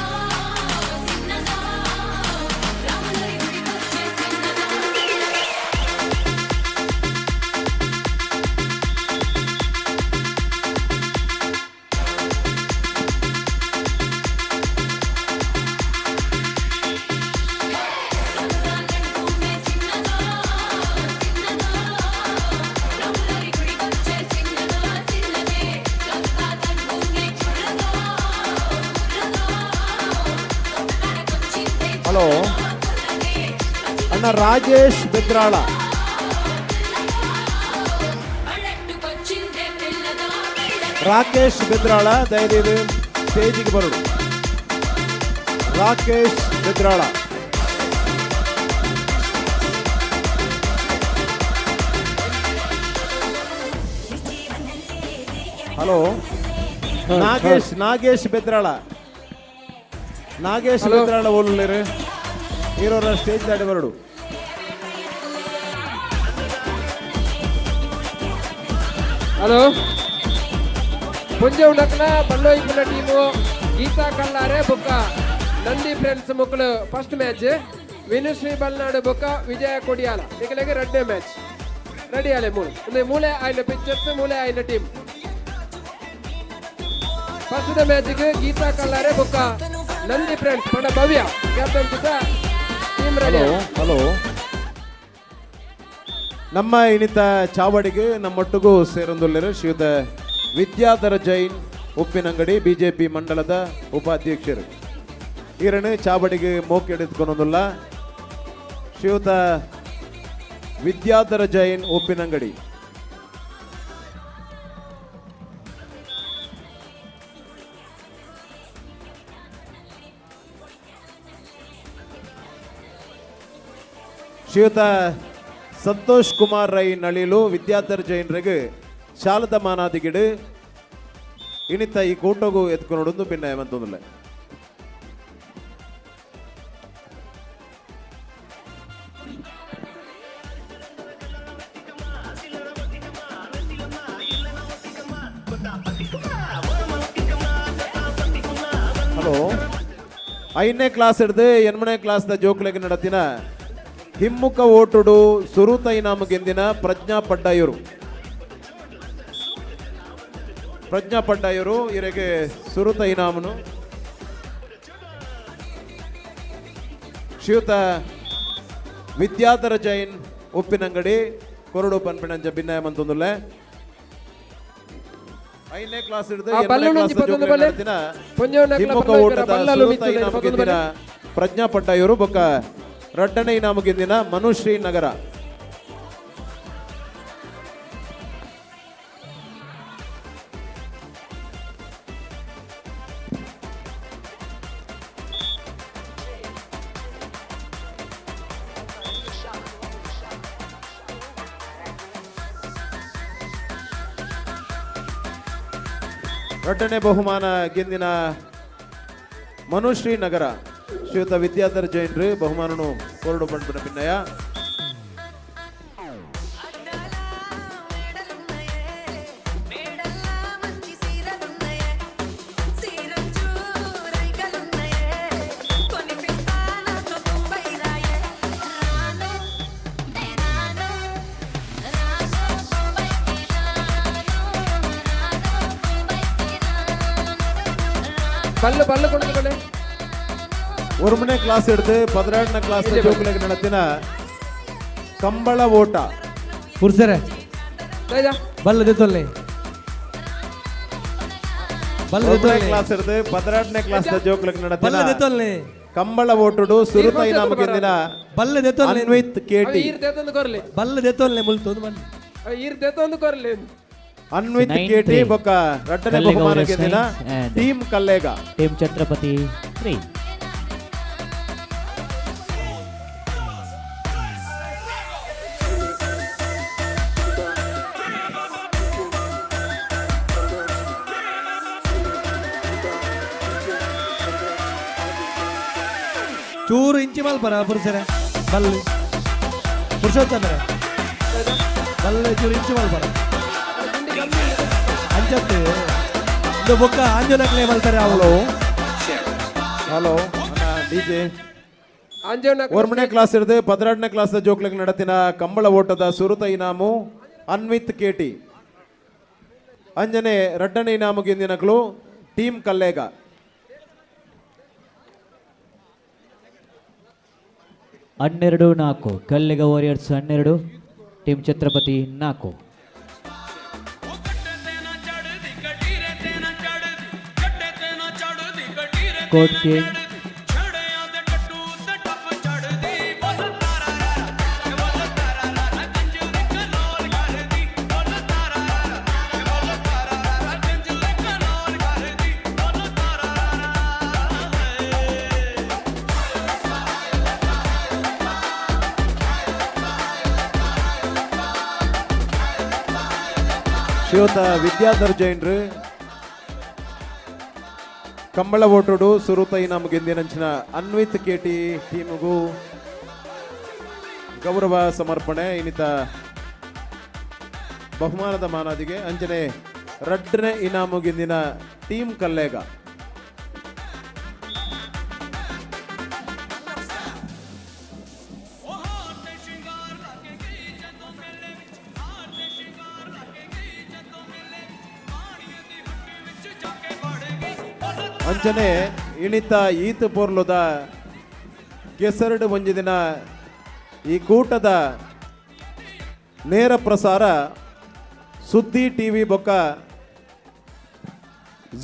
Hello ಅಣ್ಣ ರಾಜೇಶ್ ಬೆದ್ರಾಳ, ರಾಕೇಶ್ ಬೆದ್ರಾಳ ದಯದೀದು ಸ್ಟೇಜಿಗೆ ಬರೋಡು. ರಾಕೇಶ್ ಬೆದ್ರಾಳ. ಹಲೋ ನಾಗೇಶ್, ನಾಗೇಶ್ ಬೆದ್ರಾಳ, ನಾಗೇಶ್ ಬೆದ್ರಾಳ ಓಲುಳ್ಳೇರು ಹೀರೋರ stage ದಾಟಿ ಬರಡು. ಹಲೋ ಪುಂಜವ್ ನಕ್ಲ ಬಲ್ಲೋಯಿಪುನ ಟೀಮು ಗೀತಾ ಕಲ್ಲಾರೆ ಬೊಕ್ಕ ನಂದಿ ಫ್ರೆಂಡ್ಸ್ ಮುಕ್ಕಳು ಫಸ್ಟ್ ಮ್ಯಾಚ್. ವಿನುಶ್ರೀ ಬಲ್ನಾಡು ಬೊಕ್ಕ ವಿಜಯ ಕೊಡಿಯಾಲ ನಿಕಲೆಗೆ ರಡ್ಡೇ ಮ್ಯಾಚ್. ರೆಡಿ ಆಲೆ ಮೂಲು ಒಂದು ಮೂಲೆ ಆಯ್ನ ಪಿಕ್ಚರ್ಸ್ ಮೂಲೆ ಆಯ್ನ ಟೀಮ್. ಫಸ್ಟ್ ಮ್ಯಾಚ್ಗೆ ಗೀತಾ ಕಲ್ಲಾರೆ ಬೊಕ್ಕ ನಂದಿ ಫ್ರೆಂಡ್ಸ್ ಪಂಡ ಭವ್ಯ ಕ್ಯಾಪ್ಟನ್ ಸುತ್ತ ಟೀಮ್ ರೆಡಿ. ಹಲೋ ಹಲೋ ನಮ್ಮ ಇನಿತ ಚಾವಡಿಗೆ ನಮ್ಮೊಟ್ಟಿಗೂ ಸೇರೊಂದುಲ್ಲೆರು ಶ್ರೀಯುತ ವಿದ್ಯಾಧರ ಜೈನ್ ಉಪ್ಪಿನಂಗಡಿ ಬಿಜೆಪಿ ಮಂಡಲದ ಉಪಾಧ್ಯಕ್ಷರು. ಈರನು ಚಾವಡಿಗೆ ಮೋಕೆ ಹಿಡಿದುಕೊಂಡೊಂದುಲ್ಲ ಶ್ರೀಯುತ ವಿದ್ಯಾಧರ ಜೈನ್ ಉಪ್ಪಿನಂಗಡಿ. ಶ್ರೀಯುತ ಸಂತೋಷ್ ಕುಮಾರ್ ರೈ ನಳಿಲು ವಿದ್ಯಾಧರ್ ಜೈನ್ರಿಗೆ ಶಾಲದ ಮಾನಾದಿಗಿಡು ಇನಿತ ಈ ಕೂಟಗೂ ಎತ್ಕೊಂಡು ಭಿನ್ನ ಮಂತೊಂದಿಲ್ಲ. ಹಲೋ ಐದನೇ ಕ್ಲಾಸ್ ಹಿಡ್ದು ಎನ್ಮನೇ ಕ್ಲಾಸ್ದ ಜೋಕ್ಲೆಗೆ ನಡತಿನ ಹಿಮ್ಮುಖ ಓಟುಡು ಸುರುತ ಇನಾಮು ಗೆಂದಿನ ಪ್ರಜ್ಞಾ ಪಡ್ಡಾಯರು. ಪ್ರಜ್ಞಾ ಪಡ್ಡಾಯರು ಇವರಿಗೆ ಸುರುತ ಇನಾಮನು. ಶ್ರೀಯುತ ವಿದ್ಯಾಧರ ಜೈನ್ ಉಪ್ಪಿನಂಗಡಿ ಕೊರಡು ಪನ್ಪಿಣಂಜ ಭಿನ್ನಯ ಮಂತೊಂದುಲ್ಲೆ. ಐದನೇ ಕ್ಲಾಸ್ ಹಿಡಿದು ಆ ಎಂಟನೇ ಬಲ್ಲುನು ಒಂಜಿ ಕ್ಲಾಸ್ ಪತ್ತೊಂದು ಜೋಕ್ಲೆಗೆ ಬಲ್ಲೆ. ನಡತಿನ ಪೊಂಜೋವ್ ನಕ್ಲ ಹಿಮ್ಮುಖ ಬಲ್ಲುನು ಓಟದ ಬಲ್ಲಲು ಸುರುತ ಮಿತ್ತುಲ್ಲೆ ಇನಾಮು ಪತ್ತೊಂದು ಗೆದ್ದಿನ ಬಲ್ಲೆ. ಪ್ರಜ್ಞಾ ಪಡ್ಡಾಯರು ಬೊಕ್ಕ ರಡ್ಡನೆ ಇನಾಮು ಗೆದ್ದಿನ ಮನುಶ್ರೀ ನಗರ. ರಡ್ಡನೆ ಬಹುಮಾನ ಗೆಂದಿನ ಮನುಶ್ರೀ ನಗರ ಶ್ರೀಯುತ ವಿದ್ಯಾಧರ್ ಜೈನ್ರು ಬಹುಮಾನನು ಕೊರಡು ಬಂಡ್ಬಿಡ ಭಿನ್ನಯ. ಬಲ್ಲು ಬಲ್ಲು ಕೊಂಡು ಬಲ್ಲೆ. ಒರ್ಮನೆ ಕ್ಲಾಸ್ ಹಿಡಿದು ಪದರಾಡನ ಕ್ಲಾಸ್ ಜೋಕುಲೆಗೆ ನಡತಿನ ಕಂಬಳ ಓಟ. ಪುರುಷರೇ ಬಲ್ಲು ದೆತ್ತೊಲ್ಲೆ. ಬಲ್ಲು ಒರ್ಮನೆ ದೆತ್ತೊಲ್ಲೆ. ಕ್ಲಾಸ್ ಹಿಡಿದು ಪದರಾಡನೇ ಕ್ಲಾಸ್ ಜೋಕುಲೆಗೆ ನಡತಿನ ಬಲ್ಲು ದೆತ್ತೊಲ್ಲೆ. ಕಂಬಳ ಓಟುಡು ಸುರುತ ಇನಾಮು ಗೆದ್ದಿನ ಬಲ್ಲು ದೆತ್ತೊಲ್ಲೆ. ಅನ್ವಿತ್ ಕೆಟಿ. ಈರ್ ದೆತ್ತೊಂದು ಕೊರ್ಲಿ. ಬಲ್ಲು ದೆತ್ತೊಲ್ಲೆ ಮುಲ್ತೊಂದು ಬನ್ನಿ. ಈರ್ ದೆತ್ತೊಂದು ಕೊರ್ಲಿ. Anvith Nine KT three. ಬೊಕ್ಕ ರಡ್ಡನೆ ಕಲ್ಲೇಗ ಬಹುಮಾನ warriors ಗೆದ್ದಿನ nine and team Kallega. Team Chhatrapati 3. ಚೂರು ಇಂಚಿ ಮಲ್ಪರ ಪುರುಷರೇ ಬಲ್ಲೆ ಪುರುಷೋತ್ತಮರೇ ಬಲ್ಲೆ ಚೂರು ಇಂಚಿ ಮಲ್ಪರ ಅಂಚತ್ತು ಇದು ಬೊಕ್ಕ ಆಂಜನಕ್ಲೆ ಮಲ್ತಾರೆ ಅವಳು. Hello DJ. ಅಂಜನ. ಒಂಬನೇ ಕ್ಲಾಸ್ ಇರದೆ 12ನೇ ಕ್ಲಾಸ್ ಜೋಕ್ಲಿಗೆ ನಡತಿನ ಕಂಬಳ ಓಟದ ಸುರುತ ಇನಾಮು ಅನ್ವಿತ್ ಕೇಟಿ. ಅಂಜನೆ ರಡ್ಡನೇ ಇನಾಮು ಗೆಂದಿನಕ್ಲು team Kallega. 12-4 Kallega warriors 12, team Chhatrapati 4. Court change. ಶ್ರೀಯುತ ವಿದ್ಯಾಧರ್ ಜೈನ್ರು ಕಂಬಳ ಓಟುಡು ಸುರುತ ಇನಾಮು ಗೆಂದಿನಂಚಿನ ಅನ್ವಿತ್ ಕೇಟಿ ಟೀಮುಗು ಗೌರವ ಸಮರ್ಪಣೆ. ಇನ್ನಿತ ಬಹುಮಾನದ ಮಾನಾದಿಗೆ ಅಂಜನೆ ರಡ್ಡನೆ ಇನಾಮು ಗೆಂದಿನ ಟೀಮ್ ಕಲ್ಲೇಗ. ಅಂಚನೆ ಇಣಿತ ಈತ ಪೊರ್ಲುದ ಕೆಸರಡು ಒಂಜಿ ದಿನ ಈ ಕೂಟದ ನೇರ ಪ್ರಸಾರ ಸುದ್ದಿ ಟಿವಿ ಬೊಕ್ಕ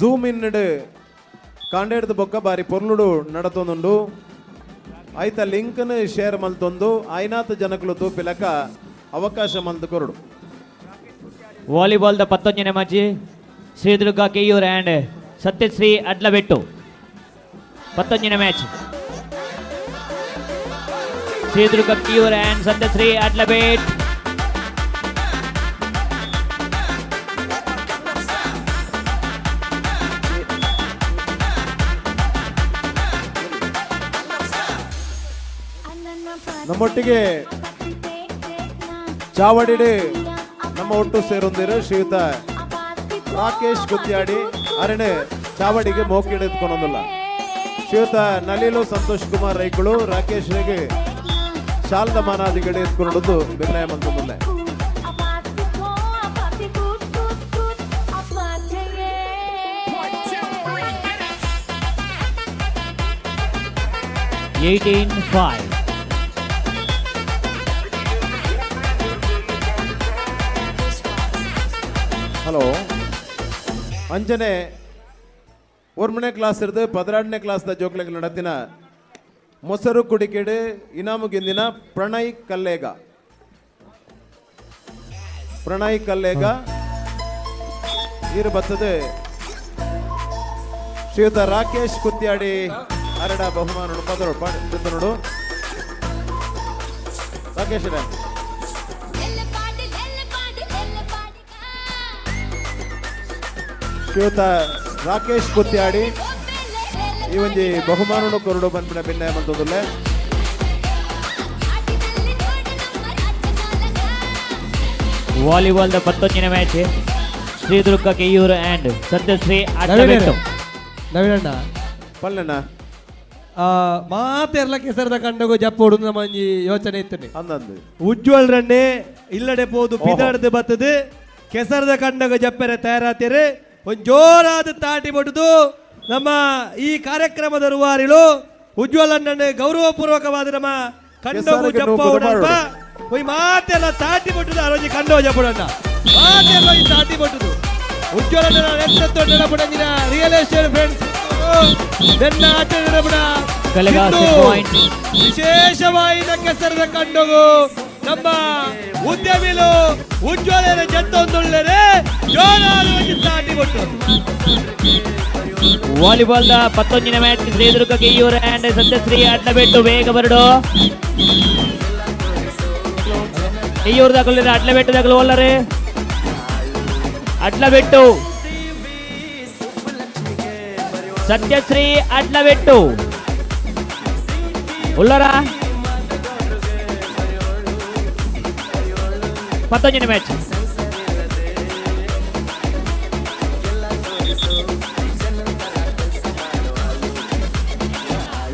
ಝೂಮ್ ಇನ್ ಕಾಂಡೇಡ್ದ ಬೊಕ್ಕ ಬಾರಿ ಪೊರ್ಲುಡು ನಡತೊಂದುಂಡು. ಆಯ್ತ ಲಿಂಕ್ನ್ ಶೇರ್ ಮಲ್ತೊಂದು ಆಯ್ನಾತ್ ಜನಕುಲು ತೂಪಿಲಕ ಅವಕಾಶ ಮಲ್ತು ಕೊರಡು. ವಾಲಿಬಾಲ್ದ 19ನೇ match Shridurga Keyur and Satyashree Adlabettu. 19ನೇ match Shridurga Keyur and Satyashree Adlabet. ನಮ್ಮೊಟ್ಟಿಗೆ ಚಾವಡಿಡು ನಮ್ಮ ಒಟ್ಟು ಸೇರೊಂದಿರು ಶ್ರೀಯುತ ರಾಕೇಶ್ ಗುತ್ಯಾಡಿ ಅರಣೆ ಚಾವಡಿಗೆ ಮೋಕಿ ಹಿಡಿದುಕೊಂಡೊಂದಿಲ್ಲ. ಶ್ರೀಯುತ ನಲೀಲು ಸಂತೋಷ್ ಕುಮಾರ್ ರೈಕುಳು ರಾಕೇಶ್ ರಿಗೆ ಶಾಲದ ಮಾನಾದಿಗಳು ಎತ್ಕೊಂಡು ನಿರ್ಣಯ ಮಂತೊಂದಿಲ್ಲ. 18-5. ಹಲೋ ಅಂಜನೆ ಒಂಬನೇ ಕ್ಲಾಸ್ ಇರ್ದು 12ನೇ ಕ್ಲಾಸ್ದ ಜೋಕ್ಲಿಗೆ ನಡತಿನ ಮೊಸರು ಕುಡಿಕೆಡು ಇನಾಮು ಗೆಂದಿನ ಪ್ರಣಯ್ ಕಲ್ಲೇಗ. ಪ್ರಣಯ್ ಕಲ್ಲೇಗ ನೀರು ಬರ್ತದೆ ಶ್ರೀಯುತ ರಾಕೇಶ್ ಕುತ್ಯಾಡಿ ಅರಡ ಬಹುಮಾನ ನೋಡು ರಾಕೇಶ್ ರೇ. ಶ್ರೀಯುತ ರಾಕೇಶ್ ಕುತ್ಯಾಡಿ ಈ ಒಂಜಿ ಬಹುಮಾನನು ಕೊರಡು ಬಂದ್ಬಿಡ ಭಿನ್ನ ಮಂತೊಂದುಲ್ಲೆ. ವಾಲಿಬಾಲ್ದ 19ನೇ ಮ್ಯಾಚ್ ಶ್ರೀದುರ್ಗ ಕೆಯೂರು ಆ್ಯಂಡ್ ಸತ್ಯಶ್ರೀ ಅಡ್ಲಬೆಟ್ಟು. ನವೀನಣ್ಣ ಪಲ್ಲಣ್ಣ ಮಾತೆರ್ಲ ಕೆಸರದ ಕಂಡಗು ಜಪ್ಪೋಡು ನಮ್ಮ ಒಂಜಿ ಯೋಚನೆ ಇತ್ತನೆ. ಅಂದಂದು ಉಜ್ವಲ್ ರಣ್ಣೆ ಇಲ್ಲಡೆ ಪೋದು ಪಿದಾಡ್ದು ಬತ್ತದು ಕೆಸರದ ಕಂಡಗ ಜಪ್ಪೆರೆ ತಯಾರಾತೀರಿ. ಒಂದು ಜೋರಾದ ತಾಟಿ ಬಡುದು ನಮ್ಮ ಈ ಕಾರ್ಯಕ್ರಮದ ರೂವಾರಿಲು ಉಜ್ವಲ್ ಅಣ್ಣನ ಗೌರವಪೂರ್ವಕವಾದ ನಮ್ಮ ಕಂಡಗು ಜಪ್ಪ ಒಯ್ ಮಾತೆಲ್ಲ ತಾಟಿ ಬಟ್ಟುದು ಆರೋಜಿ ಕಂಡೋ ಜಪ್ಪುಡಣ್ಣ ಮಾತೆಲ್ಲ ಈ ತಾಟಿ ಬಟ್ಟುದು ಉಜ್ವಲ್ ಅಣ್ಣನ ಎತ್ತ ರಿಯಲ್ ಎಸ್ಟೇಟ್ ಫ್ರೆಂಡ್ಸ್ ಬೆನ್ನ ಆಚರಣೆ ವಿಶೇಷವಾದ ಕೆಸರದ ಕಂಡಗು ನಮ್ಮ ಉದ್ಯಮಿಲು ಉಜ್ವಲರ ಜತ್ತೊಂದುಳ್ಳರೆ ಜೋರಾದ ತಾಟಿ ಕೊಟ್ಟು. ವಾಲಿಬಾಲ್ the 19ನೇ ಮ್ಯಾಚ್ ಶ್ರೀದುರ್ಗ ಕೆಯೂರು ಆ್ಯಂಡ್ ಸತ್ಯಶ್ರೀ ಅಡ್ಲಬೆಟ್ಟು. ಬೇಗ ಬರಡು ಕೆಯೂರು ದಾಖಲಿರ ಅಡ್ಲಬೆಟ್ಟು ದಾಖಲು ಒಲ್ಲರೆ ಅಡ್ಲಬೆಟ್ಟು ಸತ್ಯಶ್ರೀ ಅಡ್ಲಬೆಟ್ಟು. ಉಲ್ಲರ 19ನೇ ಮ್ಯಾಚ್.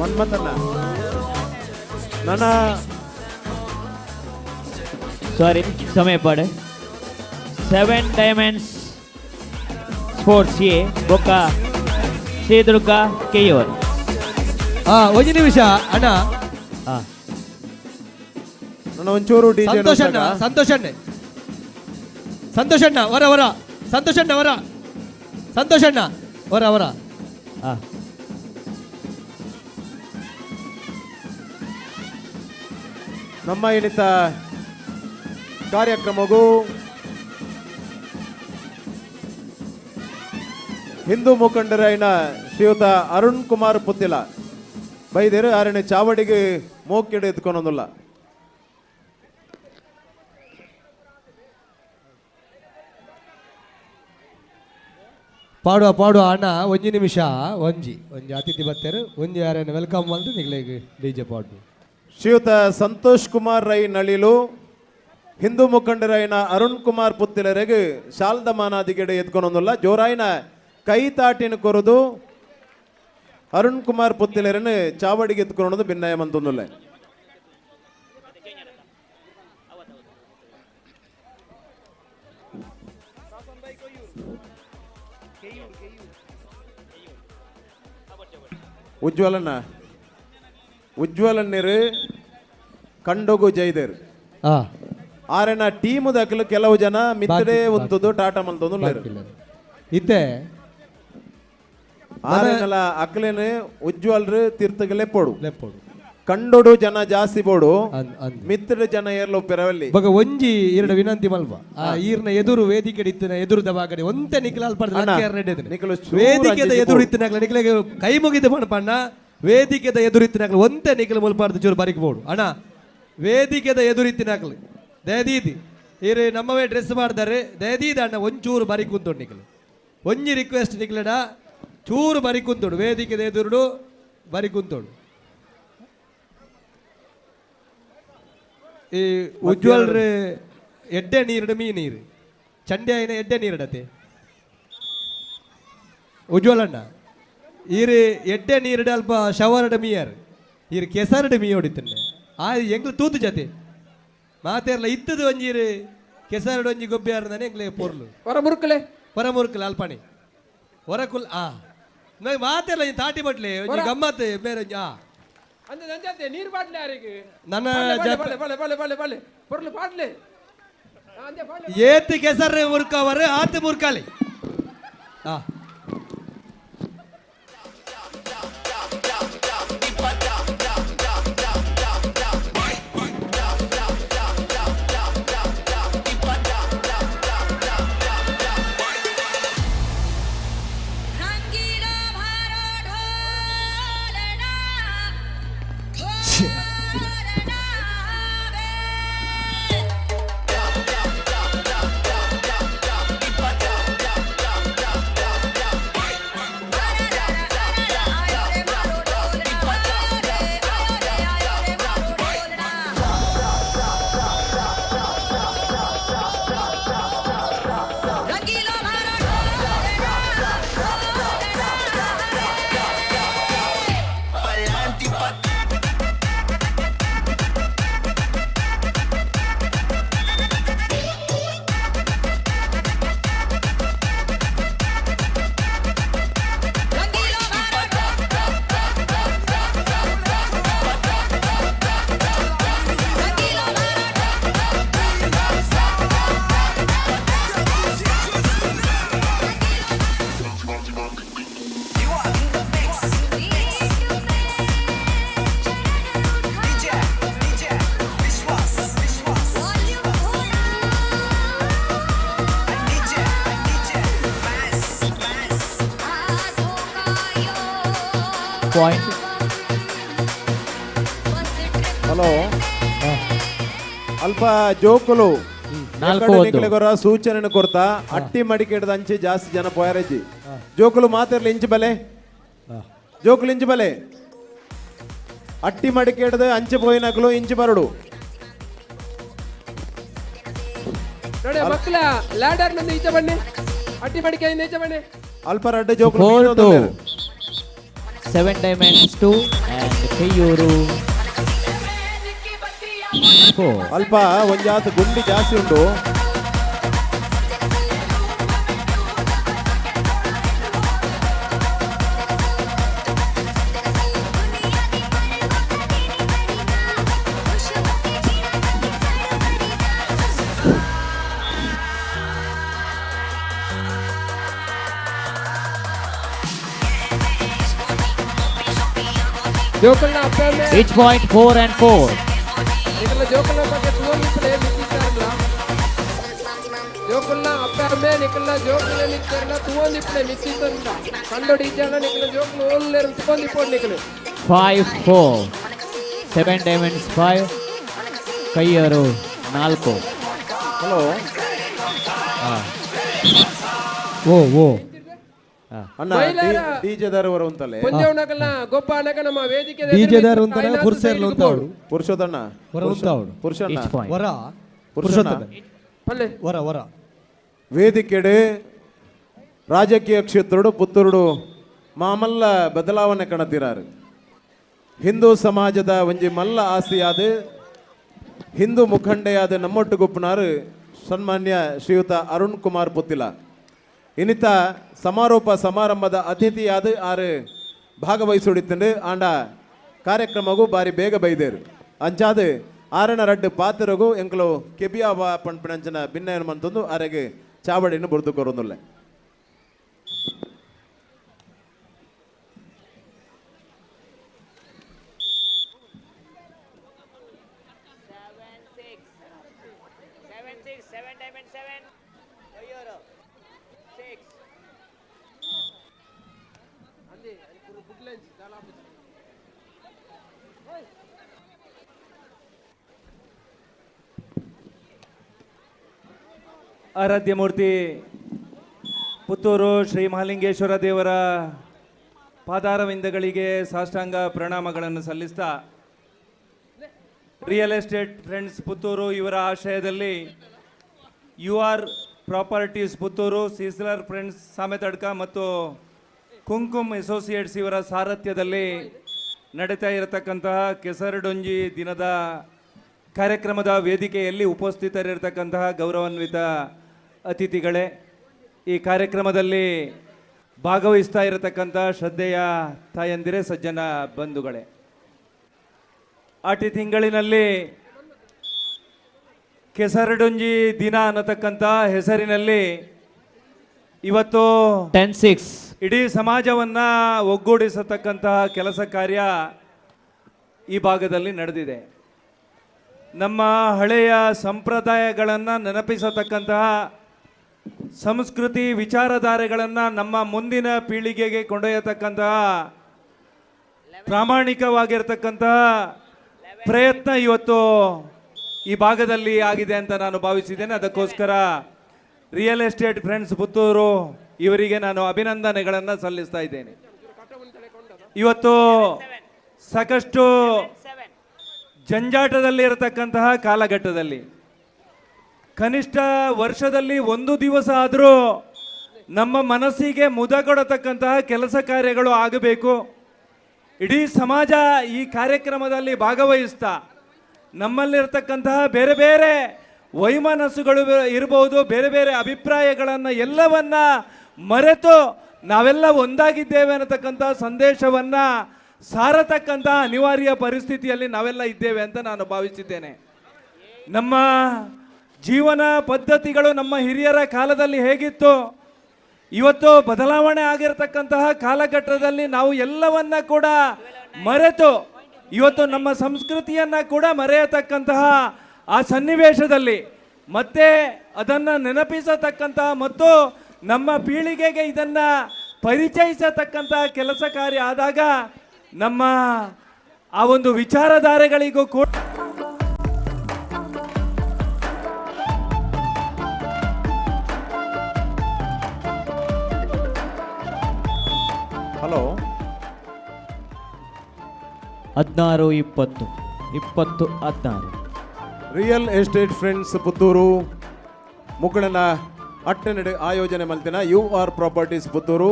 ಮನ್ಮಥನ ನನ್ನ ಸಾರಿ ಸಮಯ ಪಾಡು. 7 ಡೈಮಂಡ್ಸ್ ಸ್ಪೋರ್ಟ್ಸ್ ಎ ಬೊಕ್ಕ ಶ್ರೀದುರ್ಗ ಕೆಯೂರ್. ಒಂದು ನಿಮಿಷ ಅಣ್ಣ. ನನ್ನ ಒಂಚೂರು ಡಿಜೆ ಸಂತೋಷ್ ಅಣ್ಣ, ಸಂತೋಷ್ ಅಣ್ಣ, ಸಂತೋಷ್ ಅಣ್ಣ ವರ ವರ, ಸಂತೋಷ್ ಅಣ್ಣ ವರ, ಸಂತೋಷ್ ಅಣ್ಣ ವರ ವರ. ನಮ್ಮ ಇನಿತ ಕಾರ್ಯಕ್ರಮಗೂ ಹಿಂದೂ ಮುಖಂಡರಾಯಿನ ಶ್ರೀಯುತ ಅರುಣ್ ಕುಮಾರ್ ಪುತ್ತಿಲ ಬೈದೇರು ಆರನೇ ಚಾವಡಿಗೆ ಮೋಕಿಡು ಎತ್ಕೊನೊಂದುಲ್ಲ. ಪಾಡುವ ಪಾಡುವ ಅಣ್ಣ ಒಂಜಿ ನಿಮಿಷ, ಒಂಜಿ ಒಂಜಿ ಅತಿಥಿ ಬತ್ತೇರು ಒಂಜಿ ಯಾರೇನು welcome ಅಂತ ನಿಗ್ಲೇಗ್ ಡಿಜೆ ಪಾಡು. ಶ್ರೀಯುತ ಸಂತೋಷ್ ಕುಮಾರ್ ರೈ ನಳಿಲು ಹಿಂದೂ ಮುಖಂಡರಾಯಿನ ಅರುಣ್ ಕುಮಾರ್ ಪುತ್ತಿಲರೆಗ್ ಶಾಲ್ದ ಮಾನಾದಿಗೆಡೆ ಎತ್ಕೊನೊಂದುಲ್ಲ. ಜೋರಾಯಿನ ಕೈ ತಾಟಿನ ಕೊರದು ಅರುಣ್ ಕುಮಾರ್ ಪುತ್ತಿಲರನ್ನು ಚಾವಡಿಗೆ ಎತ್ಕೊನೊಂದು ಭಿನ್ನಯ ಮಂತೊಂದುಲ್ಲ. ಉಜ್ವಲನ್ನ ಉಜ್ವಲನ್ನಿರು ಕಂಡೋಗು ಜೈದೇರ್ ಆರೆನ ಟೀಮ್ ದಾಖಲು ಕೆಲವು ಜನ ಮಿತ್ರೇ ಉಂತದ್ದು ಟಾಟಾ ಮಲ್ತೊಂದು ಇತ್ತೆ ಆರೆನಲ ಅಕ್ಲೇನೆ ಉಜ್ವಲ್ರು ತೀರ್ಥಗೆ ಲೆಪ್ಪೋಡು ಲೆಪ್ಪೋಡು ಕಂಡೋಡು ಜನ ಜಾಸ್ತಿ ಬೋಡು ಮಿತ್ರ ಜನ ಏರ್ಲೋ ಪೆರವಲ್ಲಿ ಬಗ ಒಂಜಿ ಎರಡು ವಿನಂತಿ ಮಲ್ಪ ಆ ಈರ್ನ ಎದುರು ವೇದಿಕೆ ಇತ್ತಿನ ಎದುರು ಬಾಗಡೆ ಒಂತೆ ನಿಖಿಲ್ ವೇದಿಕೆದ ಎದುರು ಇತ್ತಿನ ನಿಖಿಲಿಗೆ ಕೈ ಮುಗಿದು ಪಣ್ಣ ವೇದಿಕೆದ ಎದುರು ಇತ್ತಿನ ಒಂತೆ ನಿಖಿಲ್ ಮುಲ್ಪಾರ್ದು ಚೂರು ಬರಿಕ್ ಬೋಡು ಅಣ್ಣ ವೇದಿಕೆದ ಎದುರು ಇತ್ತಿನಾಕ್ಲು ದಯದೀದಿ ಈರು ನಮ್ಮವೇ ಡ್ರೆಸ್ ಮಾಡ್ತಾರೆ ದಯದೀದ ಅಣ್ಣ ಒಂಚೂರು ಬರಿ ಕುಂತೋಡು ನಿಖಿಲ್ ಒಂಜಿ ರಿಕ್ವೆಸ್ಟ್ ನಿಖಿಲಡ ಚೂರು ಬರಿ ಕುಂತೋಡು ವೇದಿಕೆದ ಎದುರುಡು ಬರಿ ಕುಂತೋಡು. ಈ ಉಜ್ವಲ್ರ ಎಡ್ಡೆ ನೀರುಡು ಮೀ ನೀರು ಚಂಡೆ ಆಯ್ನ ಎಡ್ಡೆ ನೀರಿಡತೆ ಉಜ್ವಲಣ್ಣ ಈರು ಎಡ್ಡೆ ನೀರುಡು ಅಲ್ಪ ಶವರ್ಡ್ ಮೀಯರ್ ಈರು ಕೆಸರಡು ಮೀ ಹೊಡಿತನ್ನೆ ಆ ಎಂಗ್ಲು ತೂತು ಜತೆ ಮಾತೇರ್ಲ ಇತ್ತದು ಒಂಜೀರು ಕೆಸರಡು ಒಂಜಿ ಗೊಬ್ಬಿ ಆರ್ದಾನೆ ಎಂಗ್ಲೆ ಪೊರ್ಲು ಹೊರ ಮುರುಕಲೆ ಹೊರ ಮುರುಕಲೆ ಅಲ್ಪಣಿ ಹೊರ ಕುಲ್ ಆ ಮಾತೇರ್ಲ ತಾಟಿ ಬಟ್ಲೆ ಒಂಜಿ ಗಮ್ಮತ್ ಬೇರೆ ಆ ಅಂದ ನಂಜಾತೆ ನೀರು ಬಾಟ್ಲೆ ಯಾರಿಗೆ ನನ್ನ ಬಳೆ ಬಳೆ ಬಳೆ ಬಳೆ ಬಳೆ ಪೊರ್ಲು ಪಾಡ್ಲೆ ಏತ್ ಕೆಸರು ಮುರ್ಕವರು ಆತ ಮುರ್ಕಾಲಿ ಆ ಪಾಯಿಂಟ್. ಹಲೋ ಅಲ್ಪ ಜೋಕುಲು 4-1. ಸೂಚನೆ ಕೊರ್ತಾ ಅಟ್ಟಿ ಮಡಿಕೆಡ್ದ ಅಂಚೆ ಜಾಸ್ತಿ ಜನ ಪೋಯರಜ್ಜಿ ಜೋಕುಲು ಮಾತಿರ್ಲಿ ಇಂಚು ಬಲೆ ಜೋಕುಲು ಇಂಚು ಬಲೆ ಅಟ್ಟಿ ಮಡಿಕೆಡ್ದು ಅಂಚೆ ಪೋಯಿನಕುಲು ಇಂಚಿ ಬರಡು. ನೋಡಿ ಮಕ್ಕಳ ಲ್ಯಾಡರ್ ನಂದು ಈಚೆ ಬನ್ನಿ, ಅಟ್ಟಿ ಮಡಿಕೆಯಿಂದ ಈಚೆ ಬನ್ನಿ. ಅಲ್ಪ ರಡ್ಡು ಜೋಕುಲು 4-2. ಮೀನೊಂದು. 7 Diamonds 2 and Kayyur 4. ಅಲ್ಪ ಒಂಜಾತ್ ಗುಂಡಿ ಜಾಸ್ತಿ ಉಂಟು. ಜೋಕುಲ್ನ ಅಪ್ಪೆ Each point 4 and 4. ನಿಕಲ್ನ ಜೋಕುಲ್ನ ಬಗ್ಗೆ ತೂವೊಂದಿಪ್ಪಲೆ ಮಿತ್ತಿತ್ತಾರಲ್ಲ. ಜೋಕುಲ್ನ ಅಪ್ಪೆ ಅಮ್ಮೆ ನಿಕಲ್ನ ಜೋಕುಲ್ನ ನಿಕ್ಕರ್ನ ತೂವೊಂದಿಪ್ಪಲೆ ಮಿತ್ತಿತ್ತಂದ ಕಂಡೋಡಿ ಇಜ್ಜಾಂಡ ನಿಕಲ್ನ ಜೋಕುಲು ಓಲ್ಲೇರು ತೂವೊಂದಿಪ್ಪೋಡು ನಿಕಲು. 5-4. 7 Diamonds 5, Kayyur 4. Hello. ಓ ಓ ಅಣ್ಣ, ಮಹಿಳೆಯರ ಡಿಜೆದಾರ್ ಹೊರ ಉಂತಲೆ. ಪೊಂಜೆವ್ನಕಲ್ನ ಗೊಬ್ಬ ಅನಗ ನಮ್ಮ ವೇದಿಕೆ ಡಿಜೆದಾರ್ ಉಂತನ, ಪುರುಷರ್ಲ ಉಂತಾವಡು. ಪುರುಷೋತ್ತಣ್ಣ. ಹೊರ ಉಂತಾವಡು. ಪುರುಷಣ್ಣ. Each point. ಹೊರ. ಪುರುಷಣ್ಣ. ಪಲ್ಲೆ. ಹೊರ ಹೊರ. ವೇದಿಕೆಡೆ ರಾಜಕೀಯ ಕ್ಷೇತ್ರಡು ಪುತ್ತೂರುಡು ಮಾಮಲ್ಲ ಬದಲಾವಣೆ ಕಣತಿರಾರು. ಹಿಂದೂ ಸಮಾಜದ ಒಂಜಿ ಮಲ್ಲ ಆಸ್ತಿಯಾದ ಹಿಂದೂ ಮುಖಂಡೆಯಾದ ನಮ್ಮೊಟ್ಟು ಗುಪ್ಪನಾರು ಸನ್ಮಾನ್ಯ ಶ್ರೀಯುತ ಅರುಣ್ ಕುಮಾರ್ ಪುತ್ತಿಲ ಇನ್ನಿತ ಸಮಾರೋಪ ಸಮಾರಂಭದ ಅತಿಥಿಯಾದ ಆರು ಭಾಗವಹಿಸುಡಿತ್ತಂಡು ಆಂಡ ಕಾರ್ಯಕ್ರಮಗೂ ಬಾರಿ ಬೇಗ ಬೈದೇರು. ಅಂಚಾದ ಆರನ ರಡ್ಡು ಪಾತ್ರಗೂ ಎಂಕಲು ಕೆಬಿಯಾವ ಪಣ್ಪಿನಂಚನ ಭಿನ್ನಯನ ಮಂತೊಂದು ಆರೆಗೆ ಚಾವಡಿಯನ್ನು ಬುರ್ದು ಕೊರೊಂದುಲ್ಲೆ. ಆರಾಧ್ಯ ಮೂರ್ತಿ ಪುತ್ತೂರು ಶ್ರೀ ಮಹಾಲಿಂಗೇಶ್ವರ ದೇವರ ಪಾದಾರವಿಂದಗಳಿಗೆ ಸಾಷ್ಟಾಂಗ ಪ್ರಣಾಮಗಳನ್ನು ಸಲ್ಲಿಸ್ತಾ, ರಿಯಲ್ ಎಸ್ಟೇಟ್ ಫ್ರೆಂಡ್ಸ್ ಪುತ್ತೂರು ಇವರ ಆಶಯದಲ್ಲಿ you are properties Puttur, sizzler friends Sametadka ಮತ್ತು ಕುಂಕುಮ್ ಅಸೋಸಿಯೇಟ್ಸ್ ಇವರ ಸಾರಥ್ಯದಲ್ಲಿ ನಡೀತಾ ಇರತಕ್ಕಂತಹ ಕೆಸರಡೊಂಜಿ ದಿನದ ಕಾರ್ಯಕ್ರಮದ ವೇದಿಕೆಯಲ್ಲಿ ಉಪಸ್ಥಿತರಿರತಕ್ಕಂತಹ ಗೌರವಾನ್ವಿತ ಅತಿಥಿಗಳೇ, ಈ ಕಾರ್ಯಕ್ರಮದಲ್ಲಿ ಭಾಗವಹಿಸ್ತಾ ಇರತಕ್ಕಂಥ ಶ್ರದ್ಧೆಯ ತಾಯಂದಿರೇ, ಸಜ್ಜನ ಬಂಧುಗಳೇ, ಆಟಿ ತಿಂಗಳಿನಲ್ಲಿ ಕೆಸರಡೊಂಜಿ ದಿನ ಅನ್ನತಕ್ಕಂಥ ಹೆಸರಿನಲ್ಲಿ ಇವತ್ತು 10-6 ಇಡೀ ಸಮಾಜವನ್ನ ಒಗ್ಗೂಡಿಸತಕ್ಕಂತಹ ಕೆಲಸ ಕಾರ್ಯ ಈ ಭಾಗದಲ್ಲಿ ನಡೆದಿದೆ. ನಮ್ಮ ಹಳೆಯ ಸಂಪ್ರದಾಯಗಳನ್ನು ನೆನಪಿಸತಕ್ಕಂತಹ ಸಂಸ್ಕೃತಿ ವಿಚಾರಧಾರೆಗಳನ್ನು ನಮ್ಮ ಮುಂದಿನ ಪೀಳಿಗೆಗೆ ಕೊಂಡೊಯ್ಯತಕ್ಕಂತಹ ಪ್ರಾಮಾಣಿಕವಾಗಿರ್ತಕ್ಕಂತಹ ಪ್ರಯತ್ನ ಇವತ್ತು ಈ ಭಾಗದಲ್ಲಿ ಆಗಿದೆ ಅಂತ ನಾನು ಭಾವಿಸಿದ್ದೇನೆ. ಅದಕ್ಕೋಸ್ಕರ ರಿಯಲ್ ಎಸ್ಟೇಟ್ ಫ್ರೆಂಡ್ಸ್ ಪುತ್ತೂರು ಇವರಿಗೆ ನಾನು ಅಭಿನಂದನೆಗಳನ್ನು ಸಲ್ಲಿಸ್ತಾ ಇದ್ದೇನೆ. ಇವತ್ತು ಸಾಕಷ್ಟು ಜಂಜಾಟದಲ್ಲಿರತಕ್ಕಂತಹ ಕಾಲಘಟ್ಟದಲ್ಲಿ ಕನಿಷ್ಠ ವರ್ಷದಲ್ಲಿ ಒಂದು ದಿವಸ ಆದರೂ ನಮ್ಮ ಮನಸ್ಸಿಗೆ ಮುದ ಕೊಡತಕ್ಕಂತಹ ಕೆಲಸ ಕಾರ್ಯಗಳು ಆಗಬೇಕು. ಇಡೀ ಸಮಾಜ ಈ ಕಾರ್ಯಕ್ರಮದಲ್ಲಿ ಭಾಗವಹಿಸ್ತಾ ನಮ್ಮಲ್ಲಿರ್ತಕ್ಕಂತಹ ಬೇರೆ ಬೇರೆ ವೈಮನಸ್ಸುಗಳು ಇರಬಹುದು, ಬೇರೆ ಬೇರೆ ಅಭಿಪ್ರಾಯಗಳನ್ನು ಎಲ್ಲವನ್ನ ಮರೆತು ನಾವೆಲ್ಲ ಒಂದಾಗಿದ್ದೇವೆ ಅನ್ನತಕ್ಕಂಥ ಸಂದೇಶವನ್ನ ಸಾರತಕ್ಕಂಥ ಅನಿವಾರ್ಯ ಪರಿಸ್ಥಿತಿಯಲ್ಲಿ ನಾವೆಲ್ಲ ಇದ್ದೇವೆ ಅಂತ ನಾನು ಭಾವಿಸಿದ್ದೇನೆ. ನಮ್ಮ ಜೀವನ ಪದ್ಧತಿಗಳು ನಮ್ಮ ಹಿರಿಯರ ಕಾಲದಲ್ಲಿ ಹೇಗಿತ್ತು, ಇವತ್ತು ಬದಲಾವಣೆ ಆಗಿರತಕ್ಕಂತಹ ಕಾಲಘಟ್ಟದಲ್ಲಿ ನಾವು ಎಲ್ಲವನ್ನ ಕೂಡ ಮರೆತು ಇವತ್ತು ನಮ್ಮ ಸಂಸ್ಕೃತಿಯನ್ನ ಕೂಡ ಮರೆಯತಕ್ಕಂತಹ ಆ ಸನ್ನಿವೇಶದಲ್ಲಿ ಮತ್ತೆ ಅದನ್ನು ನೆನಪಿಸತಕ್ಕಂತಹ ಮತ್ತು ನಮ್ಮ ಪೀಳಿಗೆಗೆ ಇದನ್ನ ಪರಿಚಯಿಸತಕ್ಕಂತಹ ಕೆಲಸ ಕಾರ್ಯ ಆದಾಗ ನಮ್ಮ ಆ ಒಂದು ವಿಚಾರಧಾರೆಗಳಿಗೂ ಕೂಡ hello. 16-20, 20-16. Real estate friends Puttur ಮುಕುಳನ ಅಟ್ಟನೆಡೆ ಆಯೋಜನೆ ಮಲ್ತಿನ U R properties Puttur,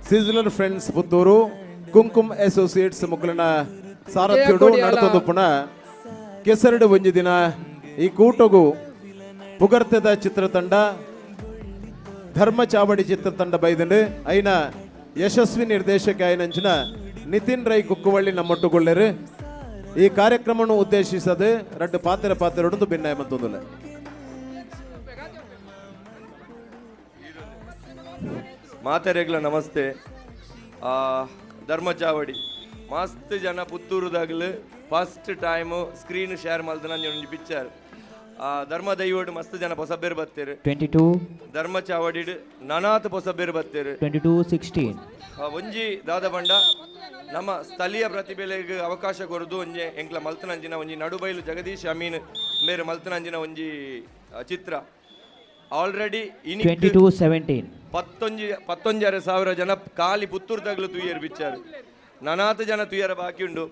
sizzler friends Puttur, Kumkum associates ಮುಕುಳನ ಸಾರಥ್ಯಡು ನಡತೊಂದು ಪುನಃ ಕೆಸರಡು ಒಂಜಿ ದಿನ ಈ ಕೂಟಗು ಪುಗರ್ತೆದ ಚಿತ್ರತಂಡ ಧರ್ಮ ಚಾವಡಿ ಚಿತ್ರತಂಡ ಬೈದಂಡು ಐನ ಯಶಸ್ವಿ ನಿರ್ದೇಶಕ ಐನಂಚಿನ ನಿತಿನ್ ರೈ ಕುಕ್ಕುವಳ್ಳಿ ನಮ್ಮೊಟ್ಟುಗೊಳ್ಳೆರು. ಈ ಕಾರ್ಯಕ್ರಮವನ್ನು ಉದ್ದೇಶಿಸದೆ ರಡ್ಡು ಪಾತ್ರ ಪಾತ್ರರೊಡೊಂದು ಭಿನ್ನಾಯ ಮತ್ತೊಂದುಲ್ಲ. ಮಾತೆರೆಗ್ಲ ನಮಸ್ತೆ. ಧರ್ಮ ಚಾವಡಿ ಮಸ್ತ್ ಜನ ಪುತ್ತೂರುದಾಗಲು ಫಸ್ಟ್ ಟೈಮು ಸ್ಕ್ರೀನ್ ಶೇರ್ ಮಲ್ದ ಒಂಜಿ ಪಿಕ್ಚರ್. ಧರ್ಮ ದೈವಡ್ ಮಸ್ತ್ ಜನ ಪೊಸಬೇರು ಬತ್ತೇರು. 22 ಧರ್ಮ ಚಾವಡಿಡ್ ನನಾತ್ ಪೊಸಬೇರು ಬತ್ತೇರು. 22-16. ಒಂಜಿ ದಾದ ಬಂಡ ನಮ್ಮ ಸ್ಥಳೀಯ ಪ್ರತಿಭೆಲೆಗ್ ಅವಕಾಶ ಕೊರದು ಒಂಜಿ ಎಂಕ್ಲ ಮಲ್ತನಂಜಿನ ಒಂಜಿ ನಡುಬೈಲು ಜಗದೀಶ್ ಅಮೀನ್ ಮೇರು ಮಲ್ತನಂಜಿನ ಒಂಜಿ ಚಿತ್ರ ಆಲ್ರೆಡಿ ಇನಿ 22-17. 19,500 ಜನ ಖಾಲಿ ಪುತ್ತೂರು ತಗಲು ತುಯ್ಯರು ಬಿಚ್ಚಾರು. ನನಾತ್ ಜನ ತುಯ್ಯರ ಬಾಕಿ ಉಂಡು.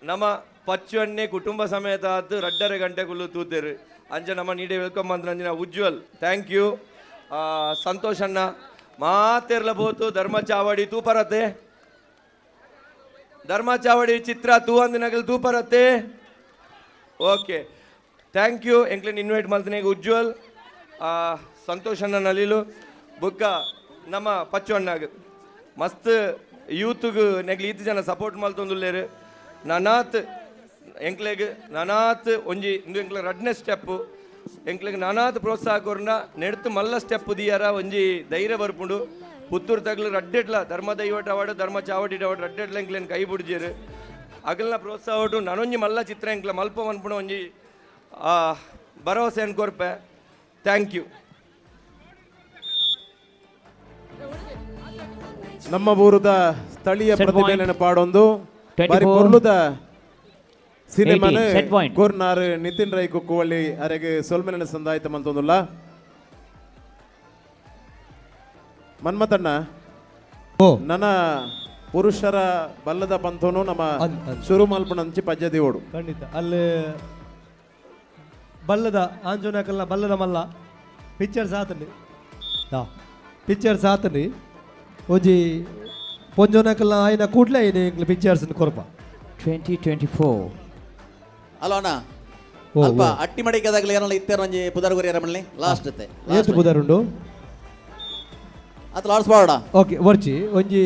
ನಮ್ಮ ಪಚ್ಚು ಕುಟುಂಬ ಸಮೇತ ಆತು 2.5 ಗಂಟೆ ಕುಲ್ಲು ತೂತೇರು. ಅಂಚ ನಮ್ಮ ನೀಡೆ welcome ಮಂತ್ರಂಜಿನ Ujwal thank you. Santosh ಅಣ್ಣ ಮಾತೆರ್ಲ ಬೋತು ಧರ್ಮ ಚಾವಡಿ ತೂಪರತೆ ಧರ್ಮ ಚಾವಡಿ ಚಿತ್ರ ತೂ ಅಂದಿನಗಲ್ ತೂಪರತೆ. ಓಕೆ thank you ಎಂಕ್ಲೆನ್ ಇನ್ವೈಟ್ ಮಲ್ತನೆ ಉಜ್ವಲ್ ಸಂತೋಷ್ ಅಣ್ಣ ನಲಿಲು ಬುಕ್ಕ ನಮ್ಮ ಪಚ್ಚು ಅಣ್ಣಾಗ ಮಸ್ತ್ ಯೂತ್ಗ್ ನೆಗ್ಲಿ ಈತ್ ಜನ ಸಪೋರ್ಟ್ ಮಲ್ತೊಂದುಲ್ಲೇರು. ನನಾತ್ ಎಂಕ್ಲೆಗ್ ನನಾತ್ ಒಂಜಿ ಇಂದು ಎಂಕ್ಲೆ ರಡ್ನೇ ಸ್ಟೆಪ್ಪು ಎಂಕ್ಲೆಗ್ ನನಾತ್ ಪ್ರೋತ್ಸಾಹ ಕೊರ್ನ ನೆಡ್ತು ಮಲ್ಲ ಸ್ಟೆಪ್ ದಿಯರ ಒಂಜಿ ಧೈರ್ಯ ಬರ್ಪುಂಡು. ಪುತ್ತೂರು ತಗ್ಲು ರಡ್ಡೆಟ್ಲ ಧರ್ಮ ದೈವಟ ಅವಾಡು ಧರ್ಮ ಚಾವಡಿ ಅವಾಡು ರಡ್ಡೆಟ್ಲ ಎಂಕ್ಲೆನ್ ಕೈ ಬುಡ್ಜೇರು. ಅಗಲ್ನ ಪ್ರೋತ್ಸಾಹ ಒಟ್ಟು ನನೊಂಜಿ ಮಲ್ಲ ಚಿತ್ರ ಎಂಕ್ಲ ಮಲ್ಪ ಮನ್ಪುಣ ಒಂಜಿ ಭರವಸೆಯನ್ನು ಕೊರ್ಪೆ. Thank you. ನಮ್ಮ ಊರದ ಸ್ಥಳೀಯ ಪ್ರತಿಭೆಯನ್ನು ಪಾಡೊಂದು ಬಾರಿ ಪೊರ್ಲುದ ಸಿನಿಮಾನ ಕೊರ್ನಾರ್ ನಿತಿನ್ ರೈ ಕುಕ್ಕುವಳ್ಳಿ ಅರೆಗೆ ಸೊಲ್ಮೆನ ಸಂದಾಯಿತ ಮಂತೊಂದುಲ್ಲ. ಮನ್ಮತಣ್ಣ ನನ್ನ ಪುರುಷರ ಬಲ್ಲದ ಪಂಥನು ನಮ್ಮ ಶುರು ಮಲ್ಪಣಂಚಿ ಪಜ್ಜದಿ ಓಡು. ಖಂಡಿತ ಅಲ್ಲಿ ಬಲ್ಲದ ಆಂಜೋನಾಕಲ್ನ ಬಲ್ಲದ ಮಲ್ಲ ಪಿಕ್ಚರ್ಸ್ ಆತಂడి ಪಿಕ್ಚರ್ಸ್ ಆತಂడి ಒಂಜಿ ಪೊಂಜೋನಾಕಲ್ನ ಆಯ್ನ ಕೂಡ್ಲೆ ಎಂಕ್ಲ ಪಿಕ್ಚರ್ಸ್ ಕೊರಪ. 20-24. ಅಲೋ ಅಣ್ಣ ಅಲ್ಪ ಅಟ್ಟಿ ಮಡಿಕೆದಾಗಲಿ ಏನಲ್ಲ ಇತ್ತೇರು ಒಂಜಿ ಪುದರ್ ಗುರಿಯರ ಮಲ್ಲಿ ಲಾಸ್ಟ್ ಇತ್ತೆ ಏತು ಪುದರ್ ಉಂಡು ಅತ್ ಲಾಸ್ಟ್ ಬಾಡ. ಓಕೆ ವರ್ಚಿ ಒಂಜಿ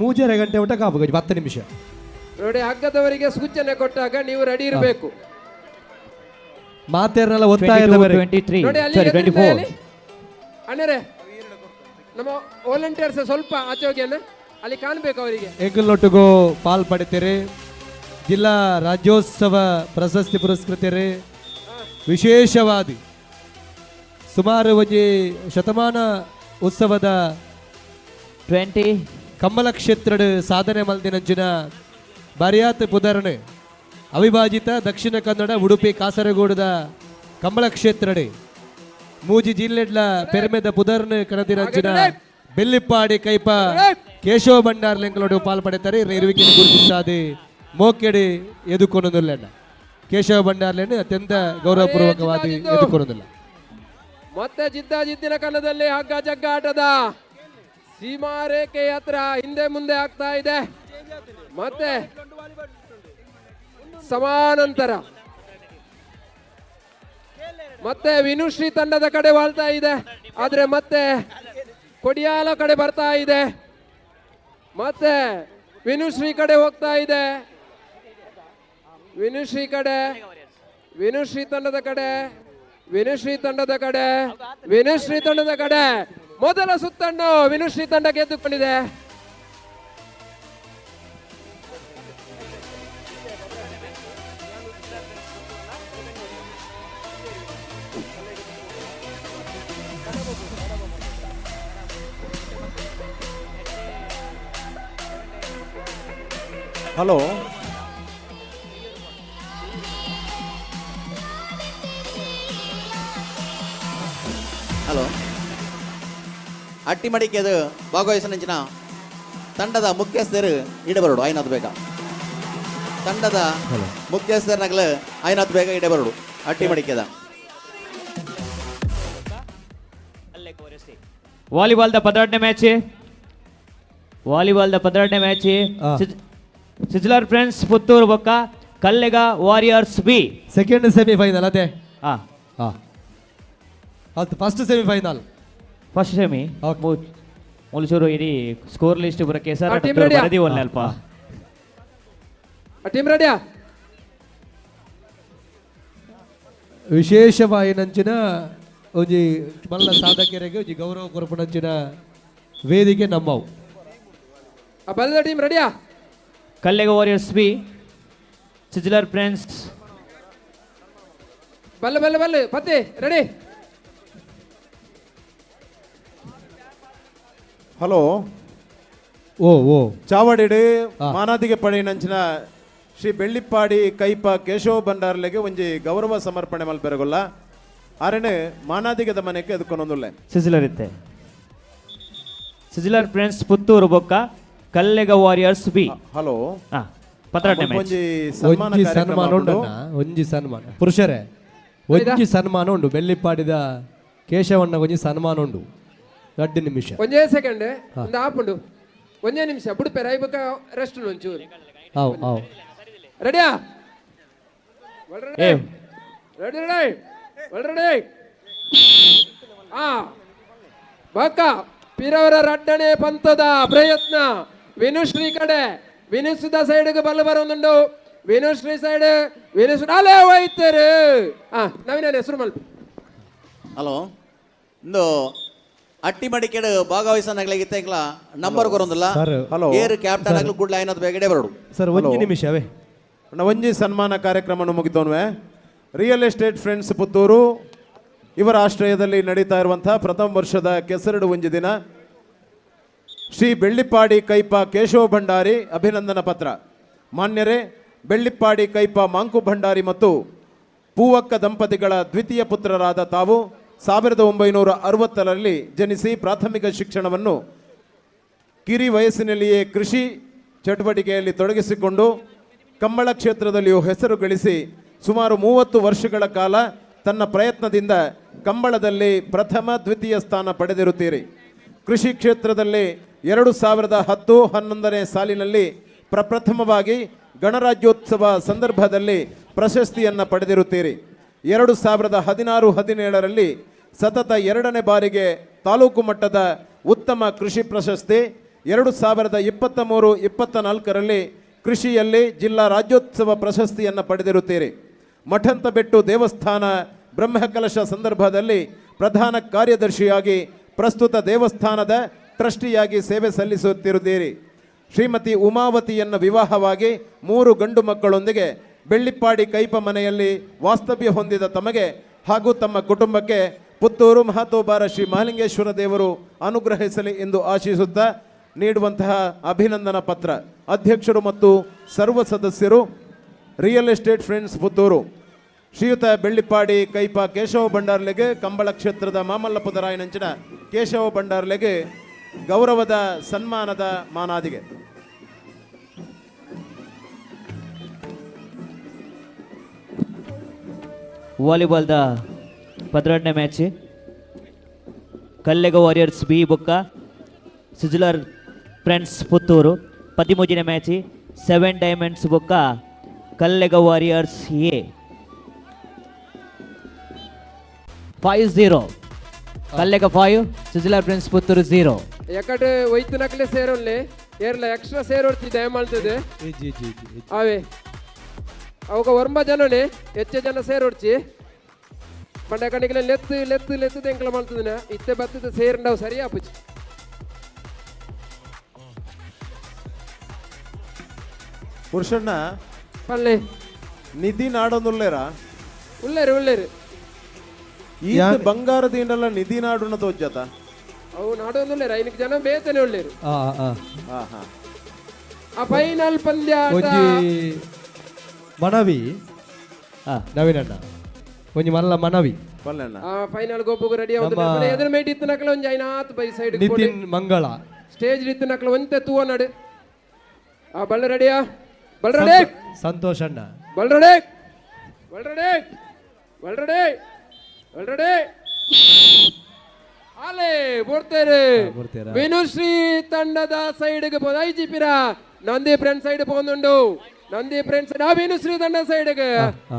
3.5 ಗಂಟೆ ಊಟ ಕಾಪು 10 ನಿಮಿಷ. ನೋಡಿ ಹಗ್ಗದವರಿಗೆ ಸೂಚನೆ ಕೊಟ್ಟಾಗ ನೀವು ರೆಡಿ ಇರಬೇಕು. ಮಾತೇರ್ನೆಲ್ಲ ಒತ್ತಾಯದ ಮೇರೆಗೆ. 23. ನೋಡಿ ಅಲ್ಲಿ ಸಾರಿ 24. ಅಣ್ಣರೇ ನಮ್ಮ ವಾಲಂಟಿಯರ್ಸ್ ಸ್ವಲ್ಪ ಆಚೆ ಹೋಗಿ ಅಣ್ಣ ಅಲ್ಲಿ ಕಾಣಬೇಕು ಅವರಿಗೆ. ಎಂಕಲ್ನೊಟ್ಟಿಗೂ ಪಾಲ್ ಪಡಿತೀರಿ. ಜಿಲ್ಲಾ ರಾಜ್ಯೋತ್ಸವ ಪ್ರಶಸ್ತಿ ಪುರಸ್ಕೃತರು ವಿಶೇಷವಾದಿ ಸುಮಾರು ಒಂಜಿ ಶತಮಾನ ಉತ್ಸವದ 20 ಕಮ್ಮಲ ಕ್ಷೇತ್ರದ ಸಾಧನೆ ಮಲ್ದಿನಂಚಿನ ಬಾರಿಯಾತ್ ಪುದರಣೆ ಅವಿಭಾಜಿತ ದಕ್ಷಿಣ ಕನ್ನಡ ಉಡುಪಿ ಕಾಸರಗೋಡದ ಕಮ್ಮಲ ಕ್ಷೇತ್ರಡೆ ಮೂಜಿ ಜಿಲ್ಲೆಡ್ಲ ಪೆರ್ಮೆದ ಪುದರ್ನ ಕಣದಿರಂಚಿನ ಬೆಲ್ಲಿಪ್ಪಾಡಿ ಕೈಪ ಕೇಶವ ಭಂಡಾರ್ ಲೆಂಕಲೋಡು ಪಾಲ್ ಪಡೆತಾರೆ. ಇರುವಿಕೆ ಗುರುತಿಸಾದೆ ಮೋಕೆಡಿ ಎದುಕೊನೊಂದುಲ್ಲ ಕೇಶವ ಭಂಡಾರ್ಲೆನ್ ಅತ್ಯಂತ ಗೌರವಪೂರ್ವಕವಾಗಿ ಎದುಕೊನೊಂದಿಲ್ಲ. ಮತ್ತೆ ಜಿದ್ದ ಜಿದ್ದಿನ ಕನ್ನದಲ್ಲಿ ಹಗ್ಗ ಜಗ್ಗಾಟದ ಸೀಮಾರೇಖೆ ಹತ್ರ ಹಿಂದೆ ಮುಂದೆ ಆಗ್ತಾ ಇದೆ. ಮತ್ತೆ ಸಮಾನಾಂತರ ಮತ್ತೆ ವಿನುಶ್ರೀ ತಂಡದ ಕಡೆ ವಾಲ್ತಾ ಇದೆ. ಆದ್ರೆ ಮತ್ತೆ ಕೊಡಿಯಾಲ ಕಡೆ ಬರ್ತಾ ಇದೆ. ಮತ್ತೆ ವಿನುಶ್ರೀ ಕಡೆ ಹೋಗ್ತಾ ಇದೆ. ವಿನುಶ್ರೀ ಕಡೆ, ವಿನುಶ್ರೀ ತಂಡದ ಕಡೆ, ವಿನುಶ್ರೀ ತಂಡದ ಕಡೆ, ವಿನುಶ್ರೀ ತಂಡದ ಕಡೆ ಮೊದಲ ಸುತ್ತನ್ನು ವಿನುಶ್ರೀ ತಂಡ ಗೆದ್ದುಕೊಂಡಿದೆ. ಹಲೋ ಹಲೋ ತಂಡದ ಮುಖ್ಯಸ್ಥರನಗಲು ಐನಾಥ್ ಬೇಗ ಇಡೆ ಬರಡು ಅಟ್ಟಿ ಮಡಿಕೆದ. ವಾಲಿಬಾಲ್ the 12ನೇ ಮ್ಯಾಚ್, ವಾಲಿಬಾಲ್ the 12ನೇ ಮ್ಯಾಚ್, ಸಿಜ್ಲರ್ ಫ್ರೆಂಡ್ಸ್ ಪುತ್ತೂರು ಬೊಕ್ಕ Kallega warriors B. Second semifinal ಅದೇ. ಹಾ. ಹಾ, ಅದು ಫಸ್ಟ್ ಸೆಮಿಫೈನಲ್. ಫಸ್ಟ್ ಸೆಮಿ ಮುಲ್ಸೂರು ಇಡೀ ಸ್ಕೋರ್ ಲಿಸ್ಟ್ ಬರ ಕೇಸರ್ ಆ, team ready ಆ? ಬರದಿ ಒಲ್ಲೆ ಅಲ್ಪ. ಟೀಮ್ ರೆಡಿಯಾ? ವಿಶೇಷವಾಯಿನಂಚಿನ ಒಂಜಿ ಮಲ್ಲ ಸಾಧಕರಿಗೆ ಒಂಜಿ ಗೌರವ ಕೊರಪುನಂಚಿನ ವೇದಿಕೆ ನಮ್ಮವು. ಆ ಬಲದ ಟೀಮ್ ರೆಡಿಯಾ? Kallega warriors B, sizzler friends. ಬಲ್ಲ ಬಲ್ಲ ಬಲ್ಲ ಪತ್ತೆ ರೆಡಿ. ಹಲೋ. ಓ ಓ. ಚಾವಡಿಡು ಮಾನಾದಿಗೆ ಪಡೆಯಿನಂಚಿನ ಶ್ರೀ ಬೆಳ್ಳಿಪ್ಪಾಡಿ ಕೈಪ ಕೇಶವ ಭಂಡಾರ್ಲೆಗೆ ಒಂಜಿ ಗೌರವ ಸಮರ್ಪಣೆ ಮಲ್ಪೆರಗೊಲ್ಲ ಆರೆನೆ ಮಾನಾದಿಗದ ಮನೆಗೆ ಎದುಕೊನೊಂದುಲ್ಲೆ. ಸಿಜ್ಲರ್ ಇತ್ತೆ, ಸಿಜ್ಲರ್ ಫ್ರೆಂಡ್ಸ್ ಪುತ್ತೂರು ಬೊಕ್ಕ ಕಲ್ಲೆಗ ವಾರಿಯರ್ಸ್ ಬಿ. ಹಲೋ. ಹಾ, 12ನೇ ಮ್ಯಾಚ್. ಒಂಜಿ ಸನ್ಮಾನ ಒಂಜಿ ಕಾರ್ಯಕ್ರಮ ಸನ್ಮಾನ ಉಂಡು ಉಂಡು. ಅಣ್ಣ, ಒಂಜಿ ಸನ್ಮಾನ ಪುರುಷರೇ, ಒಂಜಿ ಸನ್ಮಾನ ಉಂಡು. ಬೆಳ್ಳಿಪ್ಪಾಡಿದ ಕೇಶವಣ್ಣ ಒಂಜಿ ಸನ್ಮಾನ ಉಂಡು. 2 ನಿಮಿಷ. ಒಂಜೇ ಸೆಕೆಂಡ್, ಒಂದು ಆಪುಂಡು. ಒಂಜೇ ನಿಮಿಷ ಬುಡುಪೆ ರೈಬಕ ರೆಸ್ಟ್ ಒಂಚೂರು. ಅವು ಅವು. ರೆಡಿಯಾ? ಏ. Ready ready ready. ಆ ಬಕ್ಕ ಪಿರವರ ರಡ್ಡನೆ ಪಂತದ ಪ್ರಯತ್ನ ವಿನುಶ್ರೀ ಕಡೆ. ವಿನುಸುದ ಸೈಡ್ಗೆ ಬಲ್ಲ ಬರೋದುಂಡು. ವಿನುಶ್ರೀ ಸೈಡ್ ವಿನುಶ್ರೀ ಅಲೇ ಹೋಯ್ತಾರೆ. ಆ ನವೀನ ಹೆಸರು ಮಲ್ಪ. ಹಲೋ, ಇಂದು ಅಟ್ಟಿ ಮಡಿಕೆಡು ಭಾಗವಹಿಸನಗಲಿಗಿತ್ತ ಎಂಕ್ಲ ನಂಬರ್ ಕೊರೊಂದಿಲ್ಲ. ಸರ್. ಹಲೋ. ಏರು ಕ್ಯಾಪ್ಟನ್ ಆಗಲು ಕೂಡಲೇ ಐನಾಥ್ ಬೇಗ ಇಡೆ ಬರಡು. ಸರ್, ಒಂಜಿ ನಿಮಿಷ ಅವೇ. ಅಣ್ಣ, ಒಂಜಿ ಸನ್ಮಾನ ಕಾರ್ಯಕ್ರಮವನ್ನು ಮುಗಿದೋನ್ವೆ. ರಿಯಲ್ ಎಸ್ಟೇಟ್ ಫ್ರೆಂಡ್ಸ್ ಪುತ್ತೂರು ಇವರ ಆಶ್ರಯದಲ್ಲಿ ನಡೀತಾ ಇರುವಂತಹ ಪ್ರಥಮ ವರ್ಷದ ಕೆಸರಡು ಒಂಜಿ ದಿನ ಶ್ರೀ ಬೆಳ್ಳಿಪ್ಪಾಡಿ ಕೈಪ ಕೇಶವ ಭಂಡಾರಿ ಅಭಿನಂದನಾ ಪತ್ರ. ಮಾನ್ಯರೇ, ಬೆಳ್ಳಿಪ್ಪಾಡಿ ಕೈಪ ಮಾಂಕು ಭಂಡಾರಿ ಮತ್ತು ಪೂವಕ್ಕ ದಂಪತಿಗಳ ದ್ವಿತೀಯ ಪುತ್ರರಾದ ತಾವು 1960ರಲ್ಲಿ ಜನಿಸಿ ಪ್ರಾಥಮಿಕ ಶಿಕ್ಷಣವನ್ನು ಕಿರಿ ವಯಸ್ಸಿನಲ್ಲಿಯೇ ಕೃಷಿ ಚಟುವಟಿಕೆಯಲ್ಲಿ ತೊಡಗಿಸಿಕೊಂಡು ಕಂಬಳ ಕ್ಷೇತ್ರದಲ್ಲಿಯೂ ಹೆಸರು ಗಳಿಸಿ ಸುಮಾರು 30 ವರ್ಷಗಳ ಕಾಲ ತನ್ನ ಪ್ರಯತ್ನದಿಂದ ಕಂಬಳದಲ್ಲಿ ಪ್ರಥಮ ದ್ವಿತೀಯ ಸ್ಥಾನ ಪಡೆದಿರುತ್ತೀರಿ. ಕೃಷಿ ಕ್ಷೇತ್ರದಲ್ಲಿ 2010-11ನೇ ಸಾಲಿನಲ್ಲಿ ಪ್ರಪ್ರಥಮವಾಗಿ ಗಣರಾಜ್ಯೋತ್ಸವ ಸಂದರ್ಭದಲ್ಲಿ ಪ್ರಶಸ್ತಿಯನ್ನು ಪಡೆದಿರುತ್ತೀರಿ. 2016-17ರಲ್ಲಿ ಸತತ 2ನೇ ಬಾರಿಗೆ ತಾಲೂಕು ಮಟ್ಟದ ಉತ್ತಮ ಕೃಷಿ ಪ್ರಶಸ್ತಿ, 2023-24ರಲ್ಲಿ ಕೃಷಿಯಲ್ಲಿ ಜಿಲ್ಲಾ ರಾಜ್ಯೋತ್ಸವ ಪ್ರಶಸ್ತಿಯನ್ನು ಪಡೆದಿರುತ್ತೀರಿ. ಮಠಂತಬೆಟ್ಟು ದೇವಸ್ಥಾನ ಬ್ರಹ್ಮಕಲಶ ಸಂದರ್ಭದಲ್ಲಿ ಪ್ರಧಾನ ಕಾರ್ಯದರ್ಶಿಯಾಗಿ ಪ್ರಸ್ತುತ ದೇವಸ್ಥಾನದ ಟ್ರಸ್ಟಿಯಾಗಿ ಸೇವೆ ಸಲ್ಲಿಸುತ್ತಿರುತ್ತೀರಿ. ಶ್ರೀಮತಿ ಉಮಾವತಿಯನ್ನು ವಿವಾಹವಾಗಿ 3 ಗಂಡು ಮಕ್ಕಳೊಂದಿಗೆ ಬೆಳ್ಳಿಪ್ಪಾಡಿ ಕೈಪ ಮನೆಯಲ್ಲಿ ವಾಸ್ತವ್ಯ ಹೊಂದಿದ ತಮಗೆ ಹಾಗೂ ತಮ್ಮ ಕುಟುಂಬಕ್ಕೆ ಪುತ್ತೂರು ಮಹತೋಬಾರ ಶ್ರೀ ಮಹಾಲಿಂಗೇಶ್ವರ ದೇವರು ಅನುಗ್ರಹಿಸಲಿ ಎಂದು ಆಶಿಸುತ್ತಾ ನೀಡುವಂತಹ ಅಭಿನಂದನಾ ಪತ್ರ. ಅಧ್ಯಕ್ಷರು ಮತ್ತು ಸರ್ವ ಸದಸ್ಯರು, ರಿಯಲ್ ಎಸ್ಟೇಟ್ ಫ್ರೆಂಡ್ಸ್ ಪುತ್ತೂರು. ಶ್ರೀಯುತ ಬೆಳ್ಳಿಪ್ಪಾಡಿ ಕೈಪ ಕೇಶವ ಭಂಡಾರ್ಲೆಗೆ, ಕಂಬಳ ಕ್ಷೇತ್ರದ ಮಾಮಲ್ಲಪುದರಾಯನಂಚಿನ ಕೇಶವ ಭಂಡಾರ್ಲೆಗೆ ಗೌರವದ ಸನ್ಮಾನದ ಮಾನಾದಿಗೆ. ವಾಲಿಬಾಲ್ದ 12ನೇ ಮ್ಯಾಚ್, ಕಲ್ಲೆಗ ವಾರಿಯರ್ಸ್ ಬಿ ಬೊಕ್ಕ ಸಿಜ್ಲರ್ ಫ್ರೆಂಡ್ಸ್ ಪುತ್ತೂರು. 13ನೇ ಮ್ಯಾಚ್, ಸೆವೆನ್ ಡೈಮಂಡ್ಸ್ ಬೊಕ್ಕ Kallega warriors A. 5-0, Kallega 5, sizzler friends Puttur 0. ಎಕಡೆ ಒಯ್ತು ನಕಲೆ ಸೇರೋನ್ಲೆ ಏರ್ಲ ಎಕ್ಸ್ಟ್ರಾ ಸೇರೋರ್ತಿ ದಯಮಾಳ್ತದೆ. G G G. ಅವೇ ಅವಾಗ ಒರ್ಂಬ ಜನನೇ ಹೆಚ್ಚು ಜನ ಸೇರೋಡ್ಚಿ ಪಂಡ ಕಣಿಕಲೆ ಲೆತ್ತು ಲೆತ್ತು ಲೆತ್ತು ಎಂಕಲ ಮಾಡ್ತದಿನ ಇತ್ತೆ ಬತ್ತದ ಸೇರಂಡವು ಸರಿ ಆಪುಜಿ. ಪುರುಷಣ್ಣ. ಪಲ್ಲೆ. ನಿಧಿ ನಾಡೊಂದುಲ್ಲೇರ? ಉಳ್ಳೇರು ಉಳ್ಳೇರು. ಈ ಬಂಗಾರದಿಂಡಲ್ಲ ನಿಧಿ ನಾಡುನ ತೋಜತ. ಅವು ನಾಡೊಂದುಲ್ಲೇರು, ಐನಕ್ಕೆ ಜನ ಬೇತನೆ ಉಳ್ಳೇರು. ಆ ಆ. ಹಾ ಹಾ. ಆ ಫೈನಲ್ ಪಂದ್ಯ. ಒಂಜಿ ಮನವಿ ನವೀನಣ್ಣ, ಒಂಜಿ ಮಲ್ಲ ಮನವಿ. ಪಲ್ಲೆಣ್ಣ. ಆ ಫೈನಲ್ ಗೊಬ್ಬುಗು ರೆಡಿ ಆവുದು. ನಮ್ಮ ಎದುರು ಮೇಟ್ ಇತ್ತು ನಕಲ ಒಂಜಿ ಐನಾತ್ ಬೈ ಸೈಡ್. ನಿತಿನ್ ಮಂಗಳ. ಸ್ಟೇಜ್ ಇತ್ತು ನಕಲ ಒಂತೆ ತೂವ ನಡು. ಆ ಬಳ್ಳ ರೆಡಿಯಾ? ಬಲ್ರಡೆ ಸಂತೋಷ್ ಅಣ್ಣ ಬಲ್ರಡೆ ಬಲ್ರಡೆ ಬಲ್ರಡೆ ಬಲ್ರಡೆ ಅಲೆ ಬರ್ತಾರೆ ಬರ್ತೀರಾ? ವಿನುಶ್ರೀ ತಂಡದ ಸೈಡ್ಗೆ ಐಜಿಪಿರ ನಂದಿ ಫ್ರೆಂಡ್ ಸೈಡ್ ಪೋಂದುಂಡು ನಂದಿ ಫ್ರೆಂಡ್ಸ್ ಆ ವಿನುಶ್ರೀ ತಂಡ ಸೈಡ್ಗೆ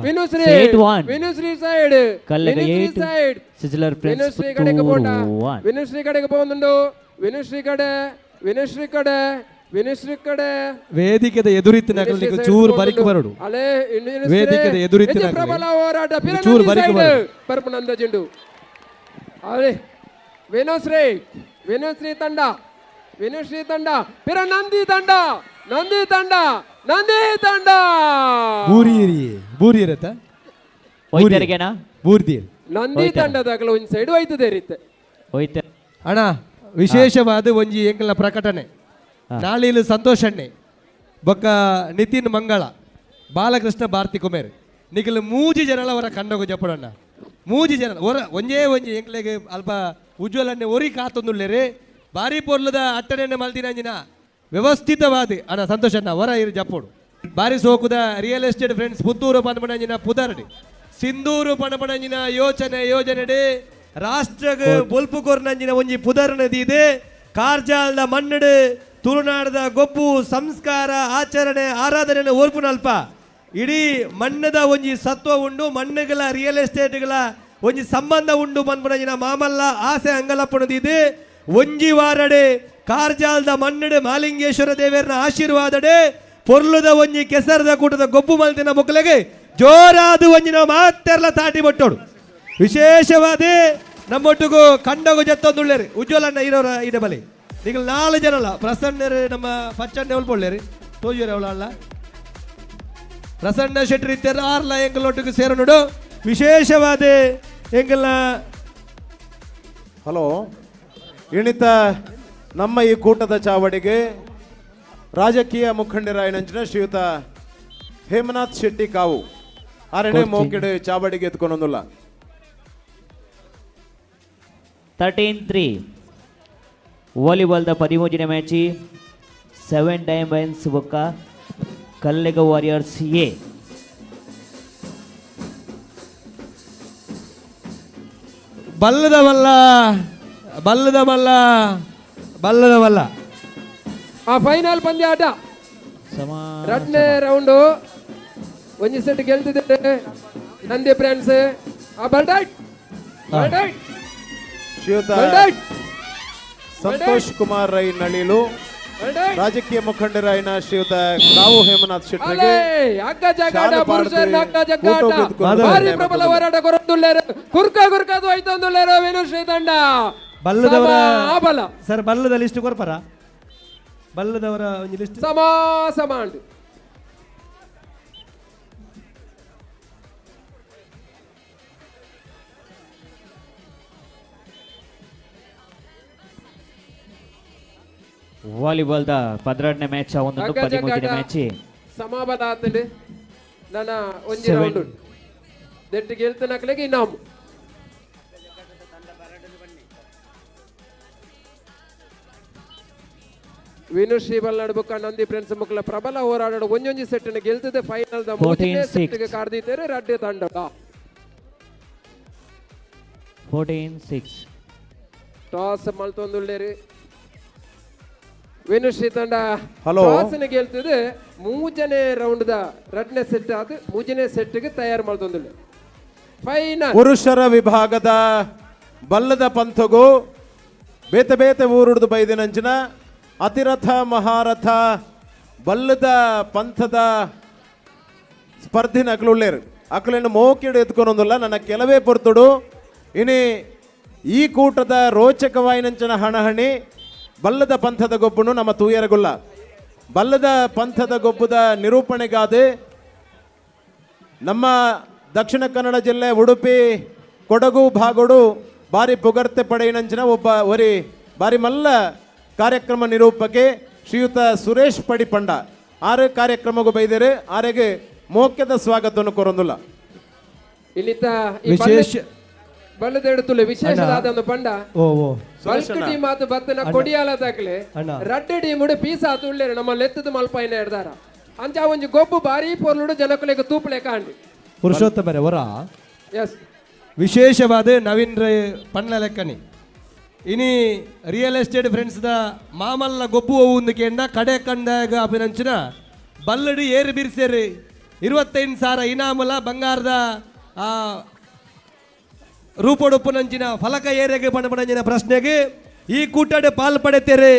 Vinushree Eight one. Vinushree side Kallega Vinushree eight. Side Sizzler Friends Vinushree ಕಡೆಗೆ ಪೋಂಡ Puttur one. Vinushree ಕಡೆಗೆ ಪೋಂದುಂಡು ವಿನುಶ್ರೀ ಕಡೆ ವಿನುಶ್ರೀ ಕಡೆ ವಿನುಶ್ರೀ ಕಡೆ ವೇದಿಕೆದ ಎದುರಿತ್ತಿನ ವಿನುಶ್ರೀ ಅಕಲ್ನಿಗೆ ಸೈಡ್ ಚೂರು ಬರಿಕ್ ಪೋಂದುಂಡು. ಬರಡು ಅಲೆ ವಿನುಶ್ರೀ. ವೇದಿಕೆದ ಎದುರಿತ್ತಿನ ಎಜಿ ಪ್ರಬಲ ಹೋರಾಟ ಚೂರು ಬರಿಕ್ ಬರಡು ಪರಪನಂದ ಚೆಂಡು ಅರೆ ವಿನುಶ್ರೀ ವಿನುಶ್ರೀ ತಂಡ ವಿನುಶ್ರೀ ತಂಡ ಪಿರ ನಂದಿ ತಂಡ ನಂದಿ ತಂಡ ನಂದಿ ತಂಡ ಬೂರಿಯರಿ ಬೂರಿಯರತ್ತ ಹೋಯ್ತಾರಿಗೆನಾ? ಬೂರ್ದಿಯರ್ ನಂದಿ ತಂಡದಾಗಲ ಒಂದ್ ಸೈಡ್ ಹೋಯ್ತದೆ ರೀತೆ ಹೋಯ್ತೆ ಅಣ್ಣ ವಿಶೇಷವಾದ ಒಂಜಿ ಎಂಕಲ್ನ ಪ್ರಕಟಣೆ ನಾಳಿಲು ಸಂತೋಷ್ ಅಣ್ಣೆ ಬೊಕ್ಕ ನಿತಿನ್ ಮಂಗಳ ಬಾಲಕೃಷ್ಣ ಭಾರತಿ ಕುಮೇರ್ ನಿಖಲ್ ಮೂಜಿ ಜನಲ ಅವರ ಕಣ್ಣಗು ಜಪ್ಪಡಣ್ಣ ಮೂಜಿ ಜನ ಒರ ಒಂಜೇ ಒಂಜಿ ಎಂಕ್ಲೆಗ್ ಅಲ್ಪ ಉಜ್ವಲ ಅಣ್ಣೆ ಒರಿ ಕಾತೊಂದುಲ್ಲೇರಿ ಬಾರಿ ಪೊರ್ಲದ ಅಟ್ಟಣೆಣ್ಣೆ ಮಲ್ದಿನಂಜಿನ ವ್ಯವಸ್ಥಿತವಾದ ಅಣ್ಣ ಸಂತೋಷ್ ಅಣ್ಣ ಹೊರ ಇರು ಜಪ್ಪೋಡು ಬಾರಿ ಸೋಕುದ ರಿಯಲ್ ಎಸ್ಟೇಟ್ ಫ್ರೆಂಡ್ಸ್ ಪುತ್ತೂರು ಪನ್ಪಣಂಜಿನ ಪುದರ್ಡಿ ಸಿಂಧೂರು ಪಣಪಣಂಜಿನ ಯೋಚನೆ ಯೋಜನೆಡೆ ರಾಷ್ಟ್ರಗ್ ಬೊಲ್ಪು ಕೊರ್ನಂಜಿನ ಒಂಜಿ ಪುದರ್ ನದಿ ಇದೆ ಕಾರ್ಜಾಲ್ದ ಮಣ್ಣಡು ತುಳುನಾಡದ ಗೊಬ್ಬು ಸಂಸ್ಕಾರ ಆಚರಣೆ ಆರಾಧನೆ ಓರ್ಪುನಲ್ಪ ಇಡೀ ಮಣ್ಣದ ಒಂಜಿ ಸತ್ವ ಉಂಡು ಮಣ್ಣುಗಳ ರಿಯಲ್ ಎಸ್ಟೇಟ್ಗಳ ಒಂಜಿ ಸಂಬಂಧ ಉಂಡು ಪನ್ಪುನಂಜಿನ ಮಾಮಲ್ಲ ಆಸೆ ಅಂಗಲಪ್ಪಣದಿದೆ ಒಂಜಿ ವಾರಡೆ ಕಾರ್ಜಾಲ್ದ ಮಣ್ಣಡು ಮಾಲಿಂಗೇಶ್ವರ ದೇವರನ ಆಶೀರ್ವಾದಡೆ ಪೊರ್ಲುದ ಒಂಜಿ ಕೆಸರದ ಕೂಟದ ಗೊಬ್ಬು ಮಲ್ತಿನ ಮೊಕ್ಕಲಿಗೆ ಜೋರಾದ ಒಂಜಿನ ಮಾತೆರ್ಲ ತಾಟಿ ಬಟ್ಟೋಡು ವಿಶೇಷವಾದ ನಮ್ಮೊಟ್ಟಿಗೂ ಕಂಡಗು ಜತ್ತೊಂದುಳ್ಳೇರಿ ಉಜ್ವಲಣ್ಣ ಇರೋರ ಇಡ ಬಲಿ ಈಗ ನಾಲ್ಕು ಜನ ಅಲ್ಲ ಪ್ರಸನ್ನರು ನಮ್ಮ ಪಚ್ಚಣ್ಣ ಒಲ್ಪೊಳ್ಳೇರಿ ತೋಜೂರು ಅವಳ ಅಲ್ಲ ಪ್ರಸನ್ನ ಶೆಟ್ಟರ್ ಇತ್ತೆರ್ ಆರ್ಲ ಎಂಕಲೊಟ್ಟಿಗೆ ಸೇರನುಡು ವಿಶೇಷವಾದ ಎಂಕಲ್ನ ಹಲೋ ಇಣಿತ ನಮ್ಮ ಈ ಕೂಟದ ಚಾವಡಿಗೆ ರಾಜಕೀಯ ಮುಖಂಡರಾಯನಂಚಿನ ಶ್ರೀಯುತ ಹೇಮನಾಥ್ ಶೆಟ್ಟಿ ಕಾವು ಆರನೇ ಮೋಕೆಡೆ ಚಾವಡಿಗೆ ಎತ್ಕೊಂಡೊಂದುಲ್ಲ 13-3 ವಾಲಿಬಾಲ್ದ ಪದಿಮೂಜನೇ ಮ್ಯಾಚಿ ಸೆವೆನ್ ಡೈಮಂಡ್ಸ್ ಬೊಕ್ಕ ಕಲ್ಲೆಗ ವಾರಿಯರ್ಸ್ ಎ ಬಲ್ಲದ ಮಲ್ಲ ಬಲ್ಲದ ಮಲ್ಲ ಬಲ್ಲದ ಮಲ್ಲ ಆ ಫೈನಲ್ ಪಂದ್ಯ ಆಟ ಎರಡನೇ ರೌಂಡು ಒಂಜಿ ಸೆಟ್ ಗೆಲ್ತಿದ್ದಾರೆ ನಂದಿ ಫ್ರೆಂಡ್ಸ್ ಆ ಬಲ್ಡೈಟ್ ಬಲ್ಡೈಟ್ ಶ್ರೀಯುತ ಸಂತೋಷ್ ಕುಮಾರ್ ರೈ ನಳಿಲು ರಾಜಕೀಯ ಮುಖಂಡರಾಯಿನ ಶ್ರೀಯುತ ಕಾವು ಹೇಮನಾಥ್ ಶೆಟ್ಟರಿಗೆ ಅಗ್ಗ ಜಗಾಟ ಶಾಲು ಪುರುಷರ ಅಗ್ಗ ಜಗ್ಗಾಟ ಕೂಟ ಒಗೆದುಕೊಂಡು ಭಾರಿ ಪ್ರಬಲ ಹೋರಾಟ ಕೊರೊಂದುಲ್ಲೇರು ಕುರ್ಕ ಕುರ್ಕದು ಹೋಯ್ತೊಂದುಲ್ಲೇರು ವೇಣು ತಂಡ ಬಲ್ಲದವರ ಬಲ ಸರ್ ಬಲ್ಲದ ಲಿಸ್ಟ್ ಕೊರ್ಪರ ಬಲ್ಲದವರ ಒಂಜಿ ಲಿಸ್ಟ್ ಸಮ ಸಮ ಉಂಟು. ವಾಲಿಬಾಲ್ದ ಪದ್ರಡನೇ ಮ್ಯಾಚ್ ಒಂದು ಅಗ್ಗ ಪದಿಮೂಜನೇ ಜಗ್ಗಾಟ ಮ್ಯಾಚ್ ಸಮಬಲ ಆತಂಡು ನನ್ನ ಒಂಜಿ Seven. Round ಉಂಟು ದೆಟ್ಟು ಗೆಲ್ತನಕ್ಲೆಗೆ ಇನ್ನಾಮು ವಿನುಶ್ರೀ ಬಲ್ನಾಡು ಬೊಕ್ಕ ನಂದಿ ಫ್ರೆಂಡ್ಸ್ ಮುಕ್ಕಲ ಪ್ರಬಲ ಹೋರಾಡ ಒಂಜೊಂಜಿ ಸೆಟ್ ಗೆಲ್ತದೆ ಫೈನಲ್ the ಮೂರನೇ 14-6. ಸೆಟ್ಗೆ ಕಾರ್ದಿದ್ದಾರೆ ರಡ್ಡೆ ತಂಡ 14-6 ಟಾಸ್ ಮಲ್ತೊಂದುಳ್ಳೇರಿ ವಿನುಶ್ರೀ ತಂಡ Hello. Toss ಗೆಲ್ತದೆ ಮೂಜನೇ ರೌಂಡ್ the ರಡ್ನೇ ಸೆಟ್ ಅದು ಮೂಜನೇ ಸೆಟ್ಗೆ ತಯಾರು ಮಲ್ತೊಂದುಳ್ಳೆ ಫೈನಲ್ ಪುರುಷರ ವಿಭಾಗದ ಬಲ್ಲದ ಪಂಥಗೂ ಬೇತೆ ಬೇತೆ ಊರುಡ್ದು ಬೈದಿನಂಚಿನ ಅತಿರಥ ಮಹಾರಥ ಬಲ್ಲದ ಪಂಥದ ಸ್ಪರ್ಧಿನ ಅಕ್ಲುಳ್ಳೇರು ಅಕ್ಲೆನ್ನು ಮೋಕಿಡು ಎತ್ಕೊನೊಂದುಲ್ಲ ನನ್ನ ಕೆಲವೇ ಪೊರ್ತುಡು ಇನಿ ಈ ಕೂಟದ ರೋಚಕವಾಯಿನಂಚಿನ ಹಣಹಣಿ ಬಲ್ಲದ ಪಂಥದ ಗೊಬ್ಬನು ನಮ್ಮ ತೂಯರಗುಲ್ಲ ಬಲ್ಲದ ಪಂಥದ ಗೊಬ್ಬದ ನಿರೂಪಣೆಗಾದೆ ನಮ್ಮ ದಕ್ಷಿಣ ಕನ್ನಡ ಜಿಲ್ಲೆ ಉಡುಪಿ ಕೊಡಗು ಭಾಗಡು ಬಾರಿ ಪುಗರ್ತೆ ಪಡೆಯಿನಂಚಿನ ಒಬ್ಬ ಒರಿ ಬಾರಿ ಮಲ್ಲ ಕಾರ್ಯಕ್ರಮ ನಿರೂಪಕೆ ಶ್ರೀಯುತ ಸುರೇಶ್ ಪಡಿಪಂಡ ಆರು ಕಾರ್ಯಕ್ರಮಗೂ ಬೈದೇರೆ ಆರೆಗೆ ಮೋಕ್ಯದ ಸ್ವಾಗತವನ್ನು ಕೊರೊಂದುಲ್ಲ ಇಲ್ಲಿತ್ತ ಈ ವಿಶೇಷ- ಬಲ್ಲದೆರಡು ತುಲೆ ವಿಶೇಷವಾದ ಒಂದು ಪಂಡ ಓ ಓ ಬಲ್ಕ್ ಟೀಮ್ ಆತು ಬತ್ತನ ಅಣ್ಣ. ಕೊಡಿಯಾಲ ದಾಖಲೆ ಅಣ್ಣ. ರಡ್ಡು ಟೀಮ್ ಪೀಸ್ ಆತು ಉಳ್ಳೇರು ನಮ್ಮ ಲೆತ್ತದ ಮಲ್ಪಾಯಿನ ಹಿಡ್ದಾರ ಅಂಚ ಒಂಜಿ ಗೊಬ್ಬು ಭಾರಿ ಪೊರ್ಲುಡು ಜನಕುಲೆಗ್ ತೂಪುಲೆ ಕಾಂಡು. ಪುರುಷೋತ್ತಮರೇ ವರ. ಎಸ್. ವಿಶೇಷವಾದ ನವೀನ್ ರೈ ಪಣ್ಣ ಲೆಕ್ಕನಿ ಇನಿ ರಿಯಲ್ ಎಸ್ಟೇಟ್ ಫ್ರೆಂಡ್ಸ್ ದ ಮಾಮಲ್ಲ ಗೊಬ್ಬು ಒಂದು ಕೇಂದ್ರ ಕಡೆ ಕಂಡಾಗ ಅಭಿನಂಚಿನ ಬಲ್ಲಡಿ ಏರು ಬಿರ್ಸೇರಿ 25,000 ಇನಾಮುಲ ಬಂಗಾರದ ರೂಪೊಡುಪ್ಪುನಂಚಿನ ಫಲಕ ಏರೆಗೆ ಪಣಪಣಂಚಿನ ಪ್ರಶ್ನೆಗೆ ಈ ಕೂಟಡೆ ಪಾಲ್ ಪಡೆತೇರೆ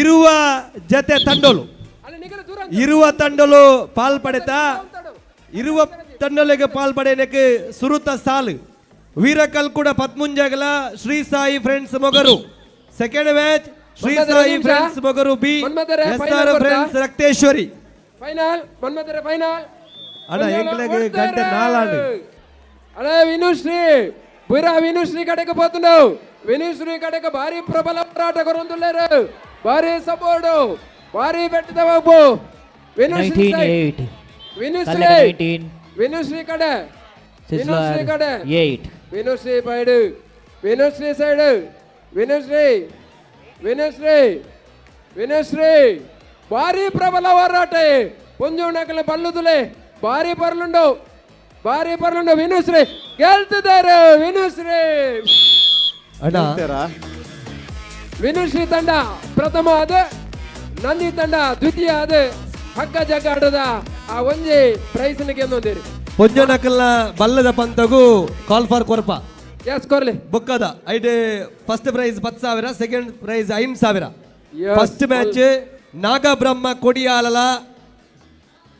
ಇರುವ ಜತೆ ತಂಡೋಲು ಇರುವ ತಂಡೋಲು ಪಾಲ್ ಪಡೆತ ಇರುವ ತಂಡೋಲಿಗೆ ಪಾಲ್ ಪಡೆಯಕ್ಕೆ ಸುರುತ ಸಾಲು ವೀರಕಲ್ ಕೂಡ ಪತ್ಮುಂಜಗಲ Shri Sai friends Mogaru second match Shri Sai friends Mogaru B S R friends Rakteshwari final ಮನ್ಮಥರ final ಅಣ್ಣ ಎಂಕ್ಲೆಗ್ ಗಂಟೆ ನಾಲಾಂಡ್. ಅಣ್ಣ ವಿನುಶ್ರೀ ಬುರ ವಿನುಶ್ರೀ ಕಡೆಗೆ పోతున్నావు. ವಿನುಶ್ರೀ ಕಡೆಗೆ ಭಾರಿ ಪ್ರಬಲ ಹೋರಾಟ ಕೊರೊಂದುಲ್ಲೇರು ಭಾರಿ ಸಪೋರ್ಟ್ ಭಾರಿ ಬೆಟ್ಟದ ಬಾಬು ವಿನುಶ್ರೀ 19-8. ವಿನುಶ್ರೀ ಕಲ್ಲೆಗ 19. ವಿನುಶ್ರೀ ಕಡೆ ಸಿಸ್ಲರ್ ವಿನುಶ್ರೀ ಕಡೆ 8. ವಿನುಶ್ರೀ ಬೈಡು ವಿನುಶ್ರೀ ಸೈಡು ವಿನುಶ್ರೀ ವಿನುಶ್ರೀ ವಿನುಶ್ರೀ ಭಾರಿ ಪ್ರಬಲ ಹೋರಾಟ ಪುಂಜುಣಕಲ ಬಲ್ಲುದುಲೆ ಭಾರಿ ಪರ್ಲುಂಡು ಭಾರಿ ಪರ್ಲುಂಡು ವಿನುಶ್ರೀ ಗೆಲ್ತಿದ್ದಾರೆ ವಿನುಶ್ರೀ. ಅಣ್ಣ ವಿನುಶ್ರೀ ತಂಡ ಪ್ರಥಮ ಅದು ನಂದಿ ತಂಡ ದ್ವಿತೀಯ ಅದು ಹಗ್ಗ ಜಗ್ಗಾಟದ ಆ ಒಂಜಿ ಪ್ರೈಸ್ ಗೆದ್ದೊಂದಿರಿ. ಪೊಂಜನಕಲ್ನ ಬಲ್ಲದ ಪಂತಗು ಕಾಲ್ ಫಾರ್ ಕೊರ್ಪ. ಎಸ್ ಕೊರ್ಲಿ. ಬುಕ್ಕದ ಐಟ್ first prize 10,000, second prize 5,000. Yes, first match Nagabrahma ಕೊಡಿಯಾಲಲ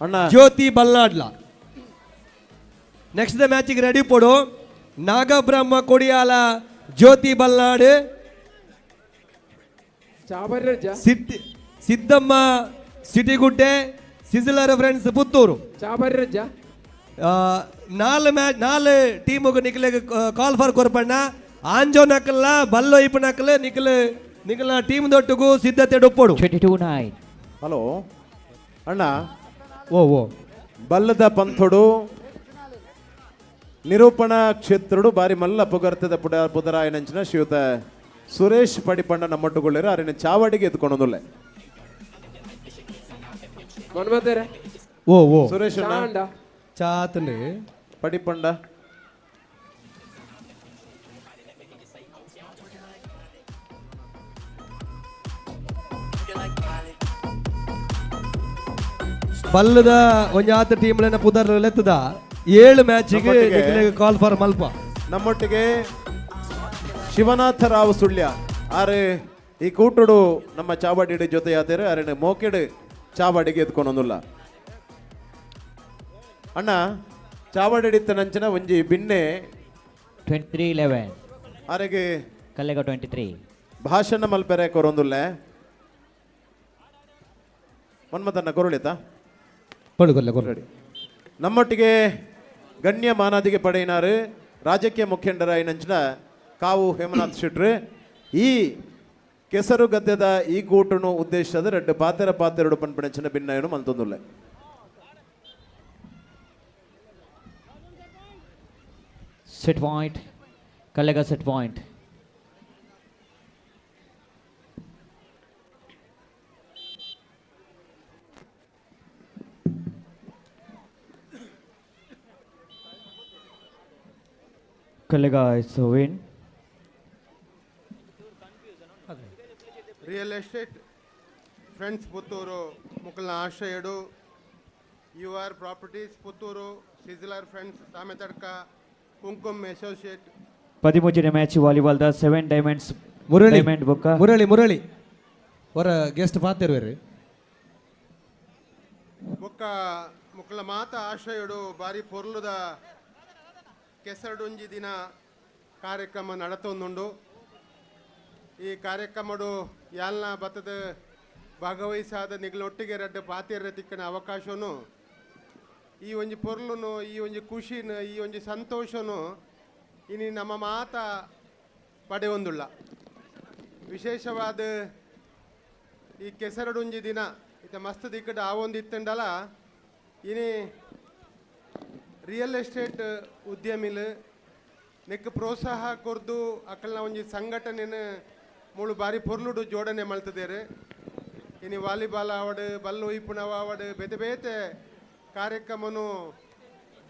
ಅಣ್ಣ ಜ್ಯೋತಿ ಬಲ್ನಾಡ್ಲ. ನೆಕ್ಸ್ಟ್ the ಮ್ಯಾಚಿಗೆ ರೆಡಿ ಪೋಡು ನಾಗಬ್ರಹ್ಮ ಕೊಡಿಯಾಲ ಜ್ಯೋತಿ ಬಲ್ನಾಡ್ ಸಿದ್ದಮ್ಮ ಸಿಟಿಗುಡ್ಡೆ ಸಿಸಿಲರ್ ಫ್ರೆಂಡ್ಸ್ ಪುತ್ತೂರು. ನಾಲ್ ಮ್ಯಾಚ್ ನಾಲ್ ಟೀಮುಗು ನಿಕ್ಲೆಗ್ ಕಾಲ್ ಫಾರ್ ಕೊರ್ಪಣ್ಣ ಆಂಜೋ ನಕಲ್ಲ ಬಲ್ಲೋ ಇಪ್ಪ ನಕಲ್ ನಿಕ್ಲ ನಿಕ್ಲ ಟೀಮ್ ದೊಟ್ಟುಗು ಸಿದ್ಧತೆ ಡೊಪ್ಪೋಡು. 22-9. ಹಲೋ ಅಣ್ಣ. ಓ ಓ ಬಲ್ಲದ ಪಂಥೊಡು ನಿರೂಪಣಾ ಕ್ಷೇತ್ರಡು ಬಾರಿ ಮಲ್ಲ ಪುಗರ್ತದ ಪುಡ ಪುದರಾಯನಂಚಿನ ಶ್ರೀಯುತ ಸುರೇಶ್ ಪಡಿಪಂಡ ನಮ್ಮೊಟ್ಟುಗೊಳ್ಳೇರು ಅರಿನ ಚಾವಡಿಗೆ ಎತ್ಕೊಂಡೊಂದುಲ್ಲೆ. ಮನ್ಮಥರೇ. ಓ ಓ ಸುರೇಶ್ ಅಣ್ಣ. ಚಾತಂಡು ಪಡಿಪಂಡ ಬಲ್ಲದ ಒಂಜಿ ಆತ ಟೀಮ್ಲೆನ ಪುದರ್ ಲೆತ್ತದ 7 ಮ್ಯಾಚಿಗೆ ಕಾಲ್ ಫಾರ್ ಮಲ್ಪ. ನಮ್ಮೊಟ್ಟಿಗೆ ಶಿವನಾಥ ರಾವ್ ಸುಳ್ಯ ಆರೆ ಈ ಕೂಟುಡು ನಮ್ಮ ಚಾವಡಿಡು ಜೊತೆಯಾದರೆ ಅರೆನ ಮೋಕೆಡು ಚಾವಡಿಗೆ ಎತ್ಕೊಂಡೊಂದುಲ್ಲ. ಅಣ್ಣ ಚಾವಡಿಡಿತ್ತ ನಂಚಿನ ಒಂಜಿ ಬಿನ್ನೆ 23-11. ಆರೆಗೆ ಕಲ್ಲೆಗ 23. ಭಾಷಣ ಮಲ್ಪೆರೆ ಕೊರೊಂದುಲ್ಲೆ ಮನ್ಮತನ್ನ ಕೊರಳಿತ ಕೊಡು ಕೊಡು. ನಮ್ಮೊಟ್ಟಿಗೆ ಗಣ್ಯ ಮಾನಾದಿಗೆ ಪಡೆಯಿನಾರು ರಾಜಕೀಯ ಮುಖಂಡರಾಯಿ ನಂಚಿನ ಕಾವು ಹೇಮನಾಥ್ ಶೆಟ್ರು ಈ ಕೆಸರು ಗದ್ದೆದ ಈ ಕೂಟನು ಉದ್ದೇಶದ ರೆಡ್ಡು ಪಾತೆರ ಪಾತೆರಡು ಪನ್ಪಣಂಚಿನ ಭಿನ್ನಯನು ಮಲ್ತೊಂದುಲ್ಲೆ. Set point Kallega set point. Kallega is win. Real estate friends Puttur ಮುಕಲ್ನ ಆಶ್ರಯಡು you are properties Puttur sizzler friends Sametadka Kumkum associate. 13ನೇ match volleyball the 7 diamonds Murali diamond ಬೊಕ್ಕ ಮುರಳಿ ಮುರಳಿ ಹೊರ ಗೆಸ್ಟ್ ಪಾತಿರುವೆರು. ಬೊಕ್ಕ ಮುಕಲ ಮಾತ ಆಶ್ರಯಡು ಬಾರಿ ಪೊರ್ಲುದ ಕೆಸರಡುಂಜಿ ದಿನ ಕಾರ್ಯಕ್ರಮ ನಡತೊಂದುಂಡು. ಈ ಕಾರ್ಯಕ್ರಮಡು ಯಾಲ್ನ ಬತ್ತದ ಭಾಗವಹಿಸಾದ ನಿಗ್ಲೊಟ್ಟಿಗೆ ರಡ್ಡು ಪಾತಿರ ತಿಕ್ಕನ ಅವಕಾಶನು ಈ ಒಂಜಿ ಪೊರ್ಲುನು ಈ ಒಂಜಿ ಖುಷಿನ ಈ ಒಂಜಿ ಸಂತೋಷನು ಇನಿ ನಮ್ಮ ಮಾತ ಪಡೆಯೊಂದುಳ್ಳ. ವಿಶೇಷವಾದ ಈ ಕೆಸರಡುಂಜಿ ದಿನ ಇತ್ತ ಮಸ್ತ್ ದಿಕ್ಕಡ ಆವೊಂದಿತ್ತಂಡಲ ಇನಿ ರಿಯಲ್ ಎಸ್ಟೇಟ್ ಉದ್ಯಮಿಲು ನೆಕ್ ಪ್ರೋತ್ಸಾಹ ಕೊರ್ದು ಅಕಲ್ನ ಒಂಜಿ ಸಂಘಟನೆನ ಮೂಳು ಬಾರಿ ಪೊರ್ಲುಡು ಜೋಡಣೆ ಮಲ್ತದೇರು. ಇನಿ ವಾಲಿಬಾಲ್ ಆವಡ್, ಬಲ್ಲು ಒಯ್ಪುನವ ಆವಡ್, ಬೇತೆ ಬೇತೆ ಕಾರ್ಯಕ್ರಮನು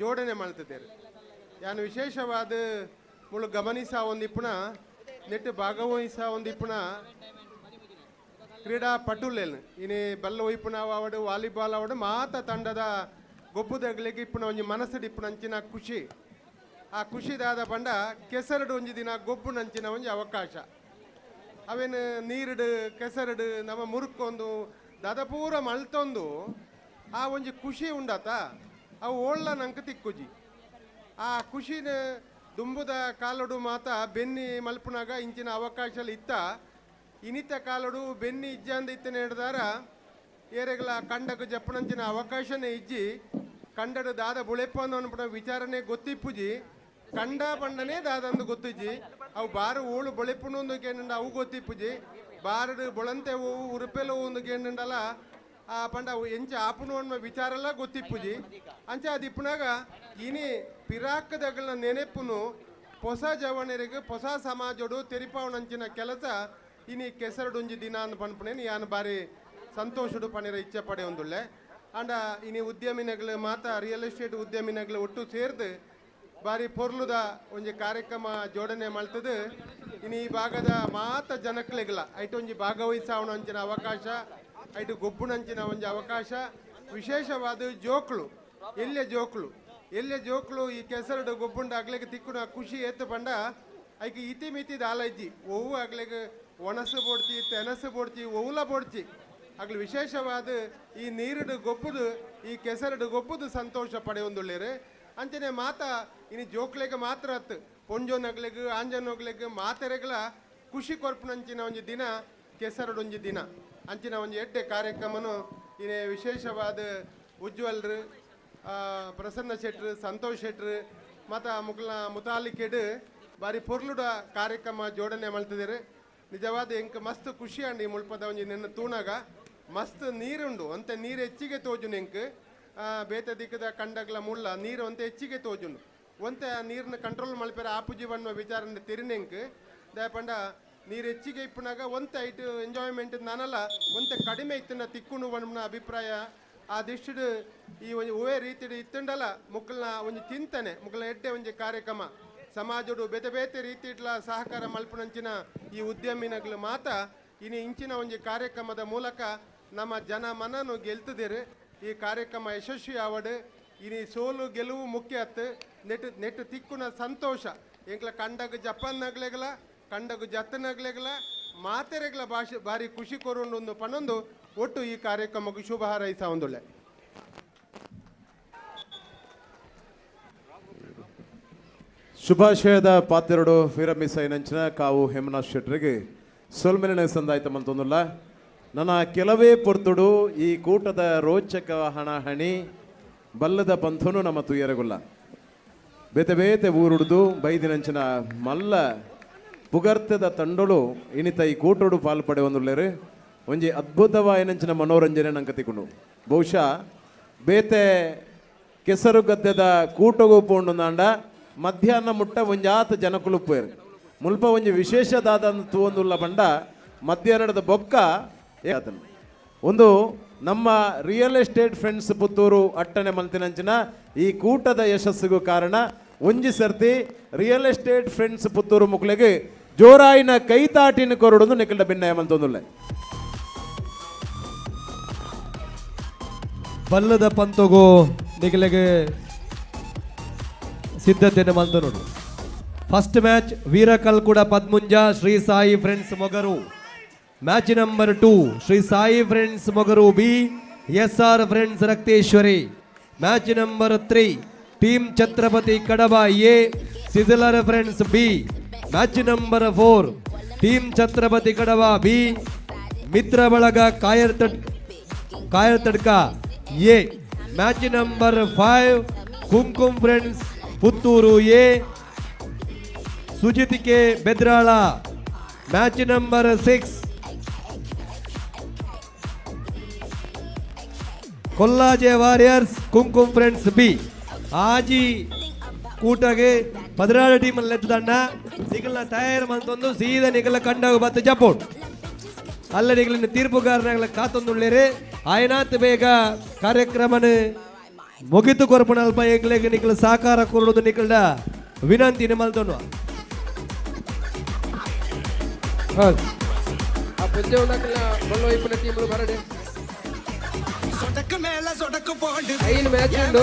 ಜೋಡಣೆ ಮಲ್ತಿದ್ದೇರು. ಯಾನ್ ವಿಶೇಷವಾದ ಮುಳು ಗಮನಿಸ ಒಂದಿಪ್ಪುನ ನೆಟ್ ಭಾಗವಹಿಸ ಒಂದಿಪ್ಪುನ ಕ್ರೀಡಾ ಪಟುಲೆನ್ ಇನಿ ಬಲ್ಲು ಒಯ್ಪುನವ ಆವಡ್, ವಾಲಿಬಾಲ್ ಆವಡ್, ಮಾತ ತಂಡದ ಗೊಬ್ಬುದಗ್ಲಿಗೆ ಇಪ್ಪುನ ಒಂಜಿ ಮನಸ್ಸುಡು ಇಪ್ಪುನಂಚಿನ ಖುಷಿ. ಆ ಖುಷಿ ದಾದ ಪಂಡ ಕೆಸರಡು ಒಂಜಿ ದಿನ ಗೊಬ್ಬುನಂಚಿನ ಒಂಜಿ ಅವಕಾಶ. ಅವೇನು ನೀರುಡು ಕೆಸರಡು ನಮ್ಮ ಮುರುಕೊಂದು ದಾದ ಪೂರ ಮಲ್ತೊಂದು ಆ ಒಂಜಿ ಖುಷಿ ಉಂಡಾತ ಅವು ಓಳ್ಳ ನಂಗೆ ತಿಕ್ಕುಜಿ. ಆ ಖುಷಿನ ದುಂಬುದ ಕಾಲಡು ಮಾತ ಬೆನ್ನಿ ಮಲ್ಪುನಾಗ ಇಂಚಿನ ಅವಕಾಶ ಇತ್ತ. ಇನಿತ ಕಾಲಡು ಬೆನ್ನಿ ಇಜ್ಜಂದ ಇತ್ತನೆ ಹಿಡ್ದಾರ ಏರೆಗ್ಲ ಕಂಡకు ಜಪ್ಪುನಂಚಿನ ಅವಕಾಶನೇ ಇಜ್ಜಿ. ಕಂಡಡು ದಾದ ಬುಳೆಪ್ಪ ಅನ್ಪುನ ವಿಚಾರನೆ ಗೊತ್ತಿಪ್ಪುಜಿ. ಕಂಡ ಪಂಡನೇ ದಾದಂದು ಗೊತ್ತಿಜ್ಜಿ. ಅವು ಬಾರು ಓಳು ಬೊಳೆಪುನು ಕೇಂಡ ಅವು ಗೊತ್ತಿಪ್ಪುಜಿ. ಬಾರಡು ಬೊಳಂತೆ ಹೂವು ಉರುಪೆಲ ಹೂವು ಕೇಂಡಲ್ಲ ಆ ಪಂಡ ಅವು ಎಂಚ ಆಪುನು ಅನ್ನೋ ವಿಚಾರ ಎಲ್ಲ ಗೊತ್ತಿಪ್ಪುಜಿ. ಅಂಚ ಅದು ಇಪ್ಪುನಾಗ ಇನಿ ಪಿರಾಕದಗಳನ್ನ ನೆನೆಪುನು ಹೊಸ ಜವಣರಿಗೆ ಹೊಸ ಸಮಾಜಡು ತೆರಿಪಾವಣಂಚಿನ ಕೆಲಸ ಇನಿ ಕೆಸರಡುಂಜಿ ದಿನ ಅಂದ್ ಪನ್ಪುನೇನು ಯಾನ್ ಬಾರಿ ಸಂತೋಷಡು ಪಣಿರ ಇಚ್ಛೆ ಪಡೆ ಒಂದುಳ್ಳೆ. ಅಂಡ ಇನಿ ಉದ್ಯಮಿನಗಳು ಮಾತ ರಿಯಲ್ ಎಸ್ಟೇಟ್ ಉದ್ಯಮಿನಗಳು ಒಟ್ಟು ಸೇರ್ದು ಬಾರಿ ಪೊರ್ಲುದ ಒಂಜಿ ಕಾರ್ಯಕ್ರಮ ಜೋಡಣೆ ಮಲ್ತದು. ಇನಿ ಈ ಭಾಗದ ಮಾತ ಜನಕ್ಲೆಗ್ಲ ಐಟ್ ಒಂಜಿ ಭಾಗವಹಿಸಾವಣಂಚಿನ ಅವಕಾಶ, ಐಟು ಗೊಬ್ಬುನಂಚಿನ ಒಂಜಿ ಅವಕಾಶ. ವಿಶೇಷವಾದ ಜೋಕ್ಲು, ಎಲ್ಲೆ ಜೋಕ್ಲು, ಎಲ್ಲೆ ಜೋಕ್ಲು ಈ ಕೆಸರಡು ಗೊಬ್ಬುಂಡ ಅಗ್ಲೆಗ್ ತಿಕ್ಕುನ ಖುಷಿ ಏತು ಪಂಡ ಐಕ್ ಇತಿ ಮಿತಿ ದಾಲಜ್ಜಿ ಒವ್ವು ಅಗ್ಲೆಗ್ ಒಣಸು ಬೋಡ್ಚಿ, ತೆನಸು ಬೋಡ್ಚಿ, ಒವ್ಲ ಬೋಡ್ಚಿ. ಅಗ್ಲು ವಿಶೇಷವಾದ ಈ ನೀರುಡು ಗೊಬ್ಬುದು, ಈ ಕೆಸರಡು ಗೊಬ್ಬುದು ಸಂತೋಷ ಪಡೆಯೊಂದುಳ್ಳೇರು. ಅಂಚನೆ ಮಾತ ಇನಿ ಜೋಕ್ಲೆಗ್ ಮಾತ್ರ ಅತ್ತು ಪೊಂಜೋನಗ್ಲೆಗ್ ಆಂಜನೋಗ್ಲೆಗ್ ಮಾತೆರೆಗ್ಲ ಖುಷಿ ಕೊರ್ಪುನಂಚಿನ ಒಂಜಿ ದಿನ ಕೆಸರಡೊಂಜಿ ದಿನ. ಅಂಚಿನ ಒಂಜಿ ಎಡ್ಡೆ ಕಾರ್ಯಕ್ರಮನು ಇನಿ ವಿಶೇಷವಾದ ಉಜ್ವಲ್ರು, ಪ್ರಸನ್ನ ಶೆಟ್ರು, ಸಂತೋಷ್ ಶೆಟ್ರು ಮತ್ತು ಮುಕ್ಲ ಮುತಾಲಿಕೆಡ್ ಬಾರಿ ಪೊರ್ಲುಡ ಕಾರ್ಯಕ್ರಮ ಜೋಡಣೆ ಮಲ್ತಿದ್ದೀರಿ. ನಿಜವಾದ ಎಂಕ್ ಮಸ್ತ್ ಖುಷಿ ಅಂಡ್ ಈ ಮುಲ್ಪದ ಒಂಜಿ ನಿನ್ನ ತೂನಾಗ ಮಸ್ತ್ ನೀರುಂಡು ಅಂತೆ ನೀರು ಹೆಚ್ಚಿಗೆ ತೋಜುನು ಎಂಕ್. ಬೇತೆ ದಿಕ್ಕದ ಕಂಡಗ್ಲ ಮುಳ್ಳ ನೀರು ಅಂತೆ ಹೆಚ್ಚಿಗೆ ತೋಜುಂಡು. ಒಂತೆ ಆ ನೀರನ್ನ ಕಂಟ್ರೋಲ್ ಮಲ್ಪೆರ ಆಪುಜಿ ಬಣ್ಣ ವಿಚಾರ ತಿರಿನೆಂಕ್ ದಯಪಂಡ ನೀರು ಹೆಚ್ಚಿಗೆ ಇಪ್ಪುನಾಗ ಒಂತೆ ಐಟ್ ಎಂಜಾಯ್ಮೆಂಟ್ ನಾನಲ್ಲ ಒಂತೆ ಕಡಿಮೆ ಇತ್ತಿನ ತಿಕ್ಕುನು ಬಣ್ಣ ಅಭಿಪ್ರಾಯ. ಆ ದಿಷ್ಟಿಡ್ ಈ ಒಂಜಿ ಒವೇ ರೀತಿಡ್ ಇತ್ತುಂಡಲ ಮುಕ್ಕಲ್ನ ಒಂಜಿ ಚಿಂತನೆ ಮುಕ್ಕಲ್ನ ಎಡ್ಡೆ ಒಂಜಿ ಕಾರ್ಯಕ್ರಮ ಸಮಾಜಡು ಬೇತೆ ಬೇತೆ ರೀತಿಡ್ಲ ಸಹಕಾರ ಮಲ್ಪುನಂಚಿನ ಈ ಉದ್ಯಮಿನಗಳು ಮಾತ ಇನಿ ಇಂಚಿನ ಒಂಜಿ ಕಾರ್ಯಕ್ರಮದ ಮೂಲಕ ನಮ್ಮ ಜನ ಮನನು ಗೆಲ್ತದಿರು. ಈ ಕಾರ್ಯಕ್ರಮ ಯಶಸ್ವಿ ಆವಡು. ಇನಿ ಸೋಲು ಗೆಲುವು ಮುಖ್ಯ ಅತ್ತು ನೆಟ್ ನೆಟ್ ತಿಕ್ಕುನ ಸಂತೋಷ ಎಂಕ್ಲ ಕಂಡಗ ಜಪಾನ್ ನಗ್ಲೆಗಲ ಕಂಡಗು ಜತ್ತನಗ್ಲೆಗಲ ಮಾತೆರೆಗ್ಲ ಭಾಷೆ ಭಾರಿ ಖುಷಿ ಕೊರುಂಡು ಒಂದು ಪನೊಂದು ಒಟ್ಟು ಈ ಕಾರ್ಯಕ್ರಮಕ್ಕೆ ಶುಭ ಹಾರೈಸ ಒಂದುಳ್ಳೆ. ಶುಭಾಶಯದ ಪಾತೆರಡು ವಿರಮಿಸೈನಂಚಿನ ಕಾವು ಹೇಮನಾಥ್ ಶೆಟ್ಟರಿಗೆ ಸೊಲ್ಮೆನೆ ಸಂದಾಯ್ತ ಮಂತೊಂದುಲ್ಲ. ನನ್ನ ಕೆಲವೇ ಪೊರ್ತುಡು ಈ ಕೂಟದ ರೋಚಕ ಹಣಹಣಿ ಬಲ್ಲದ ಪಂಥನು ನಮ್ಮ ತುಯರಗುಲ್ಲ. ಬೇತೆ ಬೇತೆ ಊರುಡ್ದು ಬೈದಿನಂಚಿನ ಮಲ್ಲ ಪುಗರ್ತದ ತಂಡೊಳು ಇನಿತ ಈ ಕೂಟೋಡು ಪಾಲು ಪಡೆಯೊಂದುಲ್ಲೇರು. ಒಂಜಿ ಅದ್ಭುತವಾಯಿನಂಚಿನ ಮನೋರಂಜನೆ ನಂಗೆ ತಿಕ್ಕೊಂಡು. ಬಹುಶಃ ಬೇತೆ ಕೆಸರು ಗದ್ದೆದ ಕೂಟಗೂ ಪೋಂಡು ನಾಂಡ ಮಧ್ಯಾಹ್ನ ಮುಟ್ಟ ಒಂಜಾತ ಜನಕುಲು ಪೋಯರು. ಮುಲ್ಪ ಒಂಜಿ ವಿಶೇಷದಾದ ತೂವೊಂದುಲ್ಲ ಪಂಡ ಮಧ್ಯಾಹ್ನದ ಬೊಕ್ಕ ಆತನು ಒಂದು ನಮ್ಮ ರಿಯಲ್ ಎಸ್ಟೇಟ್ ಫ್ರೆಂಡ್ಸ್ ಪುತ್ತೂರು ಅಟ್ಟನೆ ಮಲ್ತಿನಂಚಿನ ಈ ಕೂಟದ ಯಶಸ್ಸಿಗೂ ಕಾರಣ ಒಂಜಿ ಸರ್ತಿ ರಿಯಲ್ ಎಸ್ಟೇಟ್ ಫ್ರೆಂಡ್ಸ್ ಪುತ್ತೂರು ಮುಕ್ಲೆಗೆ ಜೋರಾಯಿನ ಕೈತಾಟಿನ ಕೊರಡುದು ನಿಖಿಲ ಭಿನ್ನಯ ಮಂತೊಂದುಲ್ಲೆ. ಬಲ್ಲದ ಪಂತೊಗು ನಿಖಿಲಗೆ ಸಿದ್ಧತೆಯನ್ನು ಮಲ್ತ ನೋಡು. First match Veerakalkuda Padmunja Shri Sai friends Mogaru. Match number 2 Shri Sai friends Mogaru B S R friends Rakteshwari. Match number 3 team Chhatrapati Kadaba A sizzler friends B. Match number 4 team Chhatrapati Kadaba B Mitra Balaga Kayartadka A. Match number 5 Kumkum friends Puttur A Sujith K Bedrala. Match number 6 Kollaje warriors Kumkum friends B. ಆಜಿ ಕೂಟಗೆ 16 team ಲೆತ್ತದಣ್ಣ ಸಿಗಲ್ನ ತಯಾರು ಮಂತೊಂದು ಸೀದಾ ನಿಗಲ ಕಂಡಾಗ ಬತ್ತು ಜಪೋಟ್. ಅಲ್ಲಡಿಗಳನ್ನು ತೀರ್ಪುಗಾರನಾಗಲ ಕಾತೊಂದುಳ್ಳೇರೆ ಆಯನಾತ್ ಬೇಗ ಕಾರ್ಯಕ್ರಮನ ಮುಗಿತು ಕೊರಪುಣ ಅಲ್ಪ ಎಂಕ್ಲೆಗ್ ನಿಕ್ಲ ಸಹಕಾರ ಕೊರೊಡು ನಿಕ್ಲ ವಿನಂತಿ ಮಲ್ತೊನು. ಹೌದು ಆ ಪೊಂಜೆವುನಕಲ್ನ ಬೊಲ್ಲ ಒಯ್ಪುನ ಟೀಮ್ಲು ಬರಡೆ. ಐನ್ ಮ್ಯಾಚ್ ಉಂಡು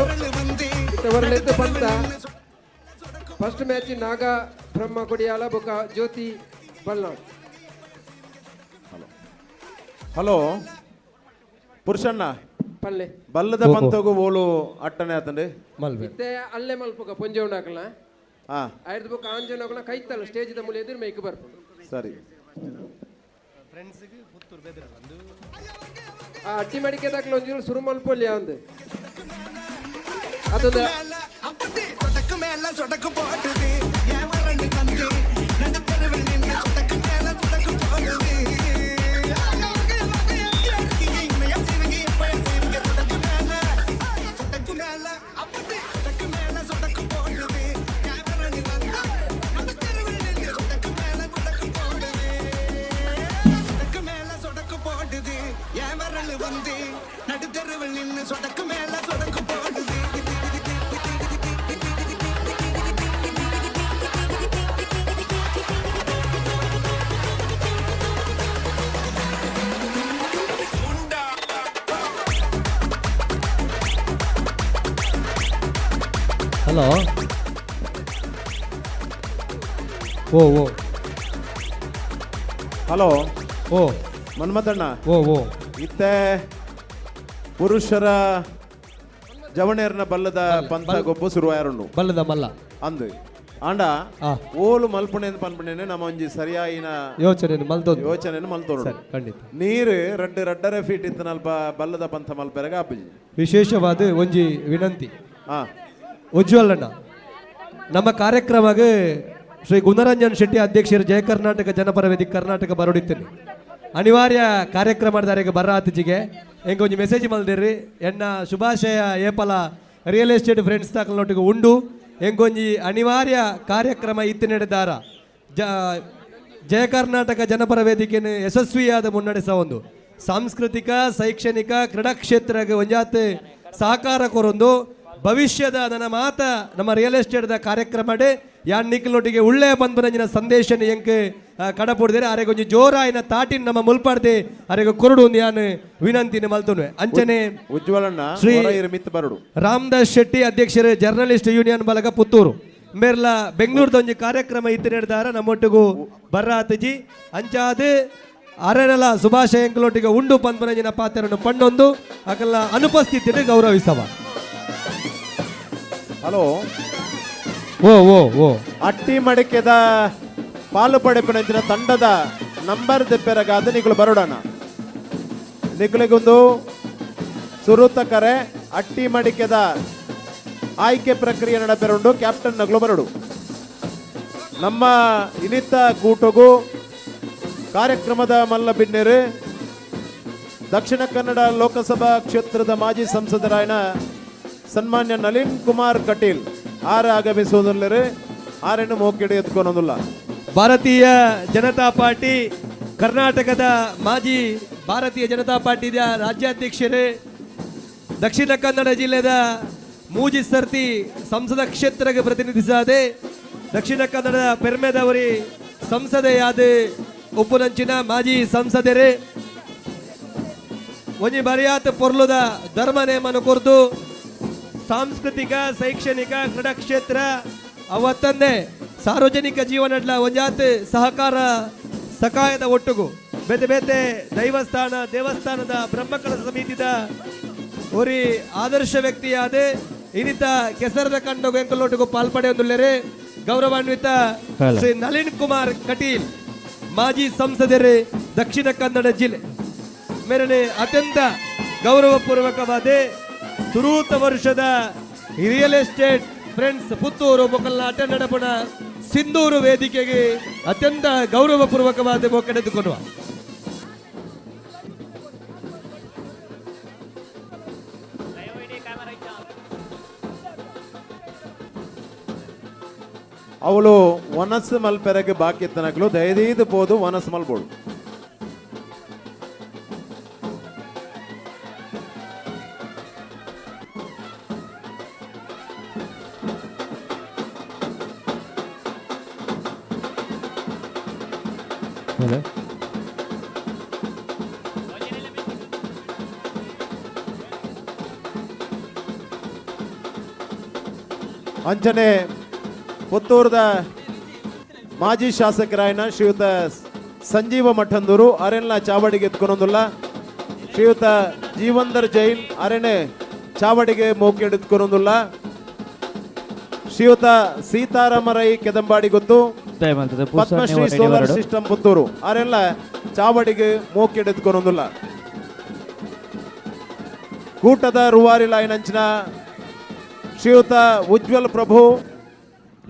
ಇತ್ತೆ ಪಂತ. ಫಸ್ಟ್ ಮ್ಯಾಚ್ ನಾಗ ಬ್ರಹ್ಮ ಕೊಡಿಯಾಲ ಬೊಕ ಜ್ಯೋತಿ ಬಲ್ನಾಡ್. ಹಲೋ ಪುರುಷಣ್ಣ ಪಲ್ಲೆ ಬಲ್ಲದ ಪಂತಗು ಓಲು ಅಟ್ಟನೆ ಆತಂಡೆ ಇತ್ತೆ ಅಲ್ಲೇ ಮಲ್ಪುಗ ಪೊಂಜೆವುನಕಲ್ನ ಹಾ ಐರ್ದು ಬೊಕ ಆಂಜನಕಲ್ನ ಕೈತಲ್ಲ ಸ್ಟೇಜ್ ದ ಮೂಲೆ ಎದುರು ಮೇಕ್ ಬರ್ಪುಂಡು. ಸರಿ ಆ ಅಟ್ಟಿ ಮಡಿಕೆ ದಾಖಲೆ ಒಂಜಿ ಸುರು ಮಲ್ಪೊಲಿ ಅಂದು ಅದೊಂದು ಹಲೋ ಓ ಓ ಹಲೋ ಓ ಮನ್ಮಥಣ್ಣ ಓ ಓ ಇತ್ತೆ ಪುರುಷರ ಜವಣೇರ್ನ ಬಲ್ಲದ ಪಂಥ ಗೊಬ್ಬು ಶುರುವಾಯರುಂಡು ಬಲ್ಲದ ಮಲ್ಲ ಅಂದು ಆಂಡ ಓಲು ಮಲ್ಪುಣೆ ಪನ್ಪುಣೆ ನಮ್ಮ ಒಂಜಿ ಸರಿಯಾಯಿನ ಯೋಚನೆ ಮಲ್ತೊಂದು ಯೋಚನೆ ಮಲ್ತೊಡು ಸರಿ ಖಂಡಿತ. ನೀರು ರಡ್ಡು ರಡ್ಡರೆ ಫೀಟ್ ಇತ್ತನಲ್ಪ ಬಲ್ಲದ ಪಂಥ ಮಲ್ಪೆರಗ ಆಪುಜಿ. ವಿಶೇಷವಾದ ಒಂಜಿ ವಿನಂತಿ ಹಾ ಉಜ್ವಲಣ್ಣ, ನಮ್ಮ ಕಾರ್ಯಕ್ರಮಕ್ಕೆ ಶ್ರೀ ಗುಣರಂಜನ್ ಶೆಟ್ಟಿ ಅಧ್ಯಕ್ಷರು ಜಯ ಕರ್ನಾಟಕ ಜನಪರ ವೇದಿಕೆ ಕರ್ನಾಟಕ ಬರೋಡಿತ್ತೇನೆ. ಅನಿವಾರ್ಯ ಕಾರ್ಯಕ್ರಮದಾರಿಗೆ ಬರ ಆತಿಜಿಗೆ ಎಂಗೆ ಒಂಜಿ ಮೆಸೇಜ್ ಮಲ್ದಿರ್ರಿ. ಎನ್ನ ಶುಭಾಶಯ ಏಪಲ ರಿಯಲ್ ಎಸ್ಟೇಟ್ ಫ್ರೆಂಡ್ಸ್ ದಾಖಲೊಟ್ಟಿಗೆ ಉಂಡು. ಎಂಗೊಂಜಿ ಅನಿವಾರ್ಯ ಕಾರ್ಯಕ್ರಮ ಇತ್ತು ನಡೆದಾರ ಜಯ ಕರ್ನಾಟಕ ಜನಪರ ವೇದಿಕೆಯನ್ನು ಯಶಸ್ವಿಯಾದ ಮುನ್ನಡೆಸ ಒಂದು ಸಾಂಸ್ಕೃತಿಕ ಶೈಕ್ಷಣಿಕ ಕ್ರೀಡಾ ಕ್ಷೇತ್ರಕ್ಕೆ ಒಂಜಾತ್ ಸಹಕಾರ ಕೊರೊಂದು ಭವಿಷ್ಯದ ನನ್ನ ಮಾತ ನಮ್ಮ ರಿಯಲ್ ಎಸ್ಟೇಟ್ದ ಕಾರ್ಯಕ್ರಮಡೆ ಯಾನ್ ನಿಕ್ಲೊಟ್ಟಿಗೆ ಉಳ್ಳೆ ಬಂದ್ಬನಂಜಿನ ಸಂದೇಶನ ಎಂಕ್ ಕಡಪುಡ್ದೇರೆ ಅರೆಗೆ ಒಂಜಿ ಜೋರಾಯಿನ ತಾಟಿನ ನಮ್ಮ ಮುಲ್ಪಾಡ್ದೆ ಅರೆಗೆ ಕೊರಡು ಯಾನ್ ವಿನಂತಿನ ಮಲ್ತುನ್ವೆ. ಅಂಚನೆ ಉಜ್ವಲಣ್ಣ ಶ್ರೀ ಮಿತ್ ಬರಡು ರಾಮದಾಸ್ ಶೆಟ್ಟಿ ಅಧ್ಯಕ್ಷರು ಜರ್ನಲಿಸ್ಟ್ ಯೂನಿಯನ್ ಬಲಗ ಪುತ್ತೂರು ಮೇರ್ಲ ಬೆಂಗಳೂರದ ಒಂಜಿ ಕಾರ್ಯಕ್ರಮ ಇತ್ತು ನಡೆದಾರ ನಮ್ಮೊಟ್ಟಿಗೂ ಬರ್ರಾತಜಿ ಅಂಚಾದ ಅರೆನಲ ಸುಭಾಷ್ ಎಂಕ್ಲೊಟ್ಟಿಗೆ ಉಂಡು ಪಂದ್ಬನಂಜಿನ ಪಾತ್ರವನ್ನು ಪಣ್ಣೊಂದು ಅಕಲ್ಲ ಅನುಪಸ್ಥಿತಿಯನ್ನು ಗೌರವಿಸವ. ಹಲೋ ಓ ಓ ಓ ಅಟ್ಟಿ ಮಡಿಕೆದ ಪಾಲು ಪಡೆಪಿನಂಚಿನ ತಂಡದ ನಂಬರ್ ದೆಪ್ಪೆರಗಾದ ನಿಕುಲು ಬರೋಡಣ. ನಿಕುಲಿಗೊಂದು ಸುರುತ ಕರೆ ಅಟ್ಟಿ ಮಡಿಕೆದ ಆಯ್ಕೆ ಪ್ರಕ್ರಿಯೆ ನಡಪೆರುಂಡು. ಕ್ಯಾಪ್ಟನ್ ನಗಲು ಬರಡು. ನಮ್ಮ ಇನಿತ ಕೂಟಗೂ ಕಾರ್ಯಕ್ರಮದ ಮಲ್ಲ ಬಿನ್ನೆರು ದಕ್ಷಿಣ ಕನ್ನಡ ಲೋಕಸಭಾ ಕ್ಷೇತ್ರದ ಮಾಜಿ ಸಂಸದರಾಯನ ಸನ್ಮಾನ್ಯ ನಳಿನ್ ಕುಮಾರ್ ಕಟೀಲ್ ಆರ ಆಗಮಿಸುವುದಲ್ಲರೆ ಆರನ್ನು ಮೋಕಿಡಿ ಎತ್ಕೊನೊಂದುಲ್ಲ. ಭಾರತೀಯ ಜನತಾ ಪಾರ್ಟಿ ಕರ್ನಾಟಕದ ಮಾಜಿ ಭಾರತೀಯ ಜನತಾ ಪಾರ್ಟಿಯ ರಾಜ್ಯಾಧ್ಯಕ್ಷರೇ, ದಕ್ಷಿಣ ಕನ್ನಡ ಜಿಲ್ಲೆದ ಮೂಜಿ ಸರ್ತಿ ಸಂಸದ ಕ್ಷೇತ್ರಕ್ಕೆ ಪ್ರತಿನಿಧಿಸಾದೆ ದಕ್ಷಿಣ ಕನ್ನಡ ಪೆರ್ಮೆದವರಿ ಸಂಸದೆಯಾದ ಉಪ್ಪುನಂಚಿನ ಮಾಜಿ ಸಂಸದರೇ ಒಂಜಿ ಬರಿಯಾತ ಪೊರ್ಲುದ ಧರ್ಮ ನೇಮನ ಕೊರ್ದು ಸಾಂಸ್ಕೃತಿಕ ಶೈಕ್ಷಣಿಕ ಕ್ರೀಡಾ ಕ್ಷೇತ್ರ ಅವತ್ತಂದೇ ಸಾರ್ವಜನಿಕ ಜೀವನಡ್ಲ ಒಂಜಾತ್ ಸಹಕಾರ ಸಕಾಯದ ಒಟ್ಟುಗು ಬೇತೆ ಬೇತೆ ದೈವಸ್ಥಾನ ದೇವಸ್ಥಾನದ ಬ್ರಹ್ಮಕಲ ಸಮಿತಿದ ಒರಿ ಆದರ್ಶ ವ್ಯಕ್ತಿಯಾದ ಇನ್ನಿತ ಕೆಸರದ ಕಂಡಗು ಎಂಕಲೊಟ್ಟಿಗೂ ಪಾಲ್ಪಡೆಯೊಂದುಲ್ಲೆರೆ ಗೌರವಾನ್ವಿತ ಶ್ರೀ ನಳಿನ್ ಕುಮಾರ್ ಕಟೀಲ್ ಮಾಜಿ ಸಂಸದರು ದಕ್ಷಿಣ ಕನ್ನಡ ಜಿಲ್ಲೆ ಮೇರನೆ ಅತ್ಯಂತ ಗೌರವಪೂರ್ವಕವಾದ ಸುರೂತ ವರ್ಷದ ರಿಯಲ್ ಎಸ್ಟೇಟ್ ಫ್ರೆಂಡ್ಸ್ ಪುತ್ತೂರು ಮೊಕಲ್ನ ಅಟೆಂಡಪುಣ ಸಿಂಧೂರು ವೇದಿಕೆಗೆ ಅತ್ಯಂತ ಗೌರವಪೂರ್ವಕವಾದ ಮೊಕ್ಕಡೆದುಕೊಳ್ಳುವ ಅವಳು ವನಸ್ ಮಲ್ಪೆರಗೆ ಬಾಕಿ ತನಕಲು ದಯದೀದು ಪೋದು ವನಸ್ ಮಲ್ಬೋಡು. ಹಲೋ. ಅಂಚನೆ ಪುತ್ತೂರದ ಮಾಜಿ ಶಾಸಕರಾಯನ ಶ್ರೀಯುತ ಸಂಜೀವ ಮಠಂದೂರು ಅರೆಲ್ಲ ಚಾವಡಿಗೆ ಎತ್ಕೊನೊಂದುಲ್ಲ. ಶ್ರೀಯುತ ಜೀವಂದರ್ ಜೈನ್ ಅರೆಣೆ ಚಾವಡಿಗೆ ಮೋಕಿ ಎತ್ಕೊನೊಂದುಲ್ಲ. ಶ್ರೀಯುತ ಸೀತಾರಾಮ ರೈ ಕೆದಂಬಾಡಿ ಗೊತ್ತು, ಪದ್ಮಶ್ರೀ ಸೋಲಾರ್ ಸಿಸ್ಟಮ್ ಪುತ್ತೂರು ಅರೆಲ್ಲ ಚಾವಡಿಗೆ ಮೋಕಿ ಎತ್ಕೊನೊಂದುಲ್ಲ. ಕೂಟದ ರೂವಾರಿ ಲಾಯನಂಚಿನ ಶ್ರೀಯುತ ಉಜ್ವಲ್ ಪ್ರಭು,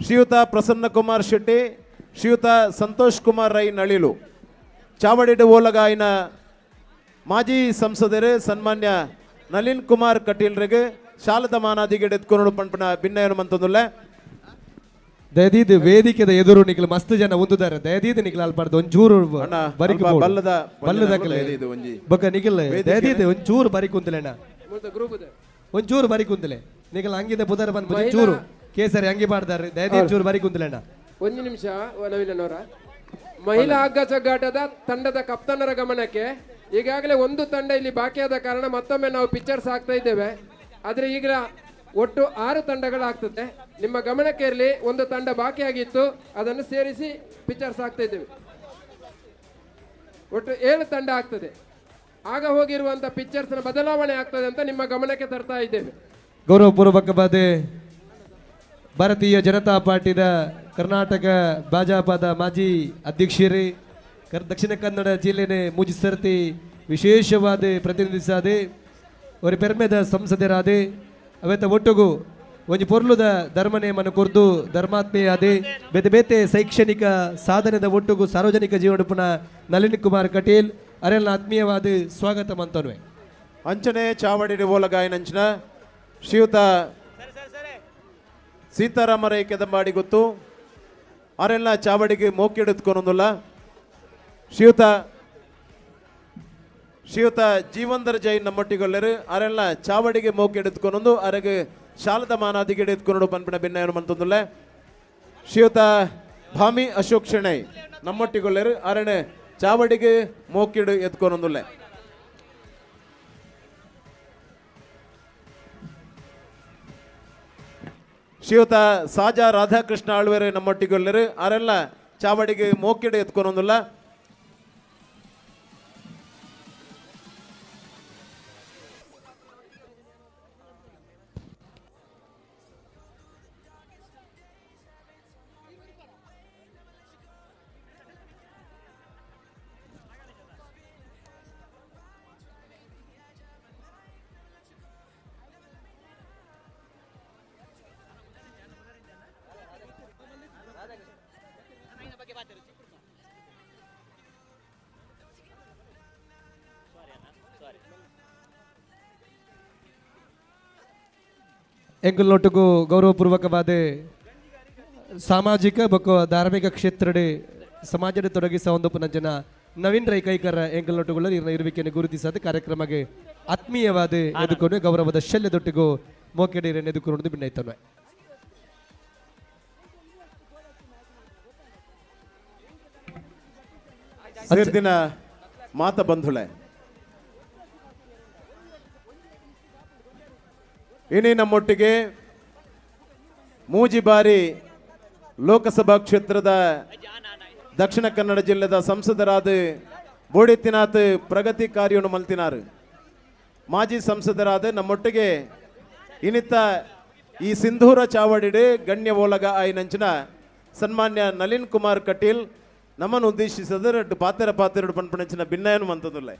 ಶ್ರೀಯುತ ಪ್ರಸನ್ನ ಕುಮಾರ್ ಶೆಟ್ಟಿ, ಶ್ರೀಯುತ ಸಂತೋಷ್ ಕುಮಾರ್ ರೈ ನಳಿಲು, ಚಾವಡಿಡು ಓಲಗಾಯಿನ ಮಾಜಿ ಸಂಸದರು ಸನ್ಮಾನ್ಯ ನಳಿನ್ ಕುಮಾರ್ ಕಟೀಲ್ರಿಗೆ ಶಾಲದ ಮಾನಾದಿಗೆ ಎತ್ಕೊಂಡು ಪಂಪನ ಭಿನ್ನಯನು ಮಂತಂದುಲ್ಲ. ದಯದೀದ್ ವೇದಿಕೆದ ಎದುರು ನಿಕ್ಲು ಮಸ್ತ್ ಜನ ಉಂದುದಾರೆ. ದಯದೀದ್ ನಿಕ್ಲು ಅಲ್ಪಾರ್ದು ಒಂಚೂರು ಬರಿಕ್ ಬಲ್ಲದ ಬಲ್ಲದ ಬೊಕ್ಕ ನಿಖಿಲ್ ದಯದೀದ್ ಒಂಚೂರು ಬರಿಕ್ ಕುಂತಲೇಣ, ಒಂಚೂರು ಬರಿ ಕುಂತಲೆ ನಿಖಲ್ ಅಂಗಿದ ಪುದರ್ ಬಂದ್ ಚೂರು ಕೇಸರಿ ಅಂಗಿ ಪಾಡ್ದಾರೆ. ದಯದೀದ್ ಚೂರು ಬರಿ ಕುಂತಲೇಣ. ಒಂದು ನಿಮಿಷ ನವೀನವರ, ಮಹಿಳಾ ಹಗ್ಗ ಜಗ್ಗಾಟದ ತಂಡದ ಕಪ್ತಾನರ ಗಮನಕ್ಕೆ, ಈಗಾಗಲೇ ಒಂದು ತಂಡ ಇಲ್ಲಿ ಬಾಕಿಯಾದ ಕಾರಣ ಮತ್ತೊಮ್ಮೆ ನಾವು ಪಿಕ್ಚರ್ಸ್ ಹಾಕ್ತಾ ಇದ್ದೇವೆ. ಆದರೆ ಈಗ ಒಟ್ಟು 6 ತಂಡಗಳಾಗ್ತದೆ. ನಿಮ್ಮ ಗಮನಕ್ಕೆ ಇರಲಿ, ಒಂದು ತಂಡ ಬಾಕಿಯಾಗಿತ್ತು, ಅದನ್ನು ಸೇರಿಸಿ ಪಿಕ್ಚರ್ಸ್ ಹಾಕ್ತಾ ಇದ್ದೇವೆ. ಒಟ್ಟು 7 ತಂಡ ಆಗ್ತದೆ. ಆಗ ಹೋಗಿರುವಂಥ ಪಿಕ್ಚರ್ಸ್ನ ಬದಲಾವಣೆ ಆಗ್ತದೆ ಅಂತ ನಿಮ್ಮ ಗಮನಕ್ಕೆ ತರ್ತಾ ಇದ್ದೇವೆ. ಗೌರವಪೂರ್ವಕವಾದ ಭಾರತೀಯ ಜನತಾ ಪಾರ್ಟಿದ ಕರ್ನಾಟಕ ಭಾಜಪದ ಮಾಜಿ ಅಧ್ಯಕ್ಷರೇ, ದಕ್ಷಿಣ ಕನ್ನಡ ಜಿಲ್ಲೆನೆ ಮೂಜಿ ಸರ್ತಿ ವಿಶೇಷವಾದ ಪ್ರತಿನಿಧಿಸಾದೆ ஒரு ಪೆರ್ಮೆದ ಸಂಸದರಾದೆ ಅವೆತ ಒಟ್ಟುಗು ಒಂಜಿ ಪೊರ್ಲುದ ಧರ್ಮ ನೇಮನ ಕೊರ್ದು ಧರ್ಮಾತ್ಮೆಯಾದೆ ಬೇತೆ ಬೇತೆ ಶೈಕ್ಷಣಿಕ ಸಾಧನೆದ ಒಟ್ಟುಗು ಸಾರ್ವಜನಿಕ ಜೀವನ ಪುನಃ ನಳಿನ್ ಕುಮಾರ್ ಕಟೀಲ್ ಅರೆಲ್ಲ ಆತ್ಮೀಯವಾದ ಸ್ವಾಗತ ಮಂತನ್ವೆ. ಅಂಚನೆ ಚಾವಡಿ ಓಲಗಾಯನಂಚಿನ ಶ್ರೀಯುತ ಸೀತಾರಾಮರೈ ಕೆದಂಬಾಡಿ ಗೊತ್ತು ಅರೆಲ್ಲ ಚಾವಡಿಗೆ ಮೋಕಿಡೆತ್ಕೊನೊಂದುಲ್ಲ. ಶ್ರೀಯುತ ಶ್ರೀಯುತ ಜೀವಂದರ್ ಜೈನ್ ನಮ್ಮೊಟ್ಟಿಗೊಲ್ಲರು ಅರೆಲ್ಲ ಚಾವಡಿಗೆ ಮೋಕಿಡೆತ್ಕೊನೊಂದು ಅರೆಗೆ ಶಾಲದ ಮಾನಾದಿಗೆ ಎತ್ಕೊಂಡು ಪನ್ಪಿನ ಭಿನ್ನಯನ್ನು ಮಂತೊಂದುಲ್ಲ. ಶ್ರೀಯುತ ಭಾಮಿ ಅಶೋಕ್ ಶೆಣೈ ನಮ್ಮೊಟ್ಟಿಗೊಲ್ಲರು ಅರಣೆ ಚಾವಡಿಗೆ ಮೋಕಿಡು ಎತ್ಕೊನೊಂದುಲ್ಲ. ಶ್ರೀಯುತ ಸಾಜಾ ರಾಧಾಕೃಷ್ಣ ಆಳ್ವೇರು ನಮ್ಮೊಟ್ಟಿಗೊಲ್ಲರು ಅರೆಲ್ಲ ಚಾವಡಿಗೆ ಮೋಕಿಡು ಎತ್ಕೊನೊಂದುಲ್ಲ. ಎಂಕಲ್ನೊಟ್ಟುಗು ಗೌರವಪೂರ್ವಕವಾದ ಸಾಮಾಜಿಕ ಬೊಕ್ಕ ಧಾರ್ಮಿಕ ಕ್ಷೇತ್ರಡೆ ಸಮಾಜದ ತೊಡಗಿಸ ಒಂದು ಪುನಃ ನವೀನ್ ರೈ ಕೈಕರ ಎಂಕಲ್ನೊಟ್ಟುಗಳ ಇರುವಿಕೆಯನ್ನು ಗುರುತಿಸಾದ ಕಾರ್ಯಕ್ರಮಕ್ಕೆ ಆತ್ಮೀಯವಾದ ಎದುಕೊಂಡು ಗೌರವದ ಶಲ್ಯದೊಟ್ಟಿಗೂ ಮೋಕೆಡೀರನ್ನು ಎದುಕೊಂಡು ಬಿನ್ನೈತನ್ವೆ. ದಿನ ಮಾತ ಬಂಧುಳೆ ಇನಿ ನಮ್ಮೊಟ್ಟಿಗೆ ಮೂಜಿ ಬಾರಿ ಲೋಕಸಭಾ ಕ್ಷೇತ್ರದ ದಕ್ಷಿಣ ಕನ್ನಡ ಜಿಲ್ಲೆದ ಸಂಸದರಾದ ಬೋಡಿತ್ತಿನಾಥ್ ಪ್ರಗತಿ ಕಾರ್ಯವನ್ನು ಮಲ್ತಿನಾರು ಮಾಜಿ ಸಂಸದರಾದ ನಮ್ಮೊಟ್ಟಿಗೆ ಇನ್ನಿತ್ತ ಈ ಸಿಂಧೂರ ಚಾವಡಿಡೆ ಗಣ್ಯ ಓಲಗ ಆಯ್ನಂಚಿನ ಸನ್ಮಾನ್ಯ ನಳಿನ್ ಕುಮಾರ್ ಕಟೀಲ್ ನಮ್ಮನ್ನು ಉದ್ದೇಶಿಸಿದ ಪಾತೆರ ಪಾತೆರಡು ಪನ್ಪಣಂಚಿನ ಭಿನ್ನಯನ್ನು ಮಂತದುಲ್ಲ.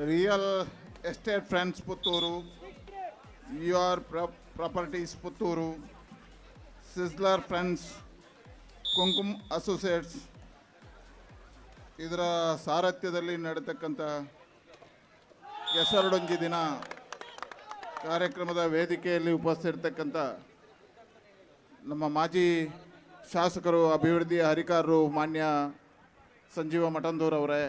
Real estate friends Puttur, your properties Puttur, sizzler friends, Kunkum associates ಇದರ ಸಾರಥ್ಯದಲ್ಲಿ ನಡೆತಕ್ಕಂಥ ಕೆಸರಡೊಂಜಿ ದಿನ ಕಾರ್ಯಕ್ರಮದ ವೇದಿಕೆಯಲ್ಲಿ ಉಪಸ್ಥಿತಿರ್ತಕ್ಕಂಥ ನಮ್ಮ ಮಾಜಿ ಶಾಸಕರು, ಅಭಿವೃದ್ಧಿಯ ಹರಿಕಾರರು ಮಾನ್ಯ ಸಂಜೀವ ಮಠಂದೂರವರೇ,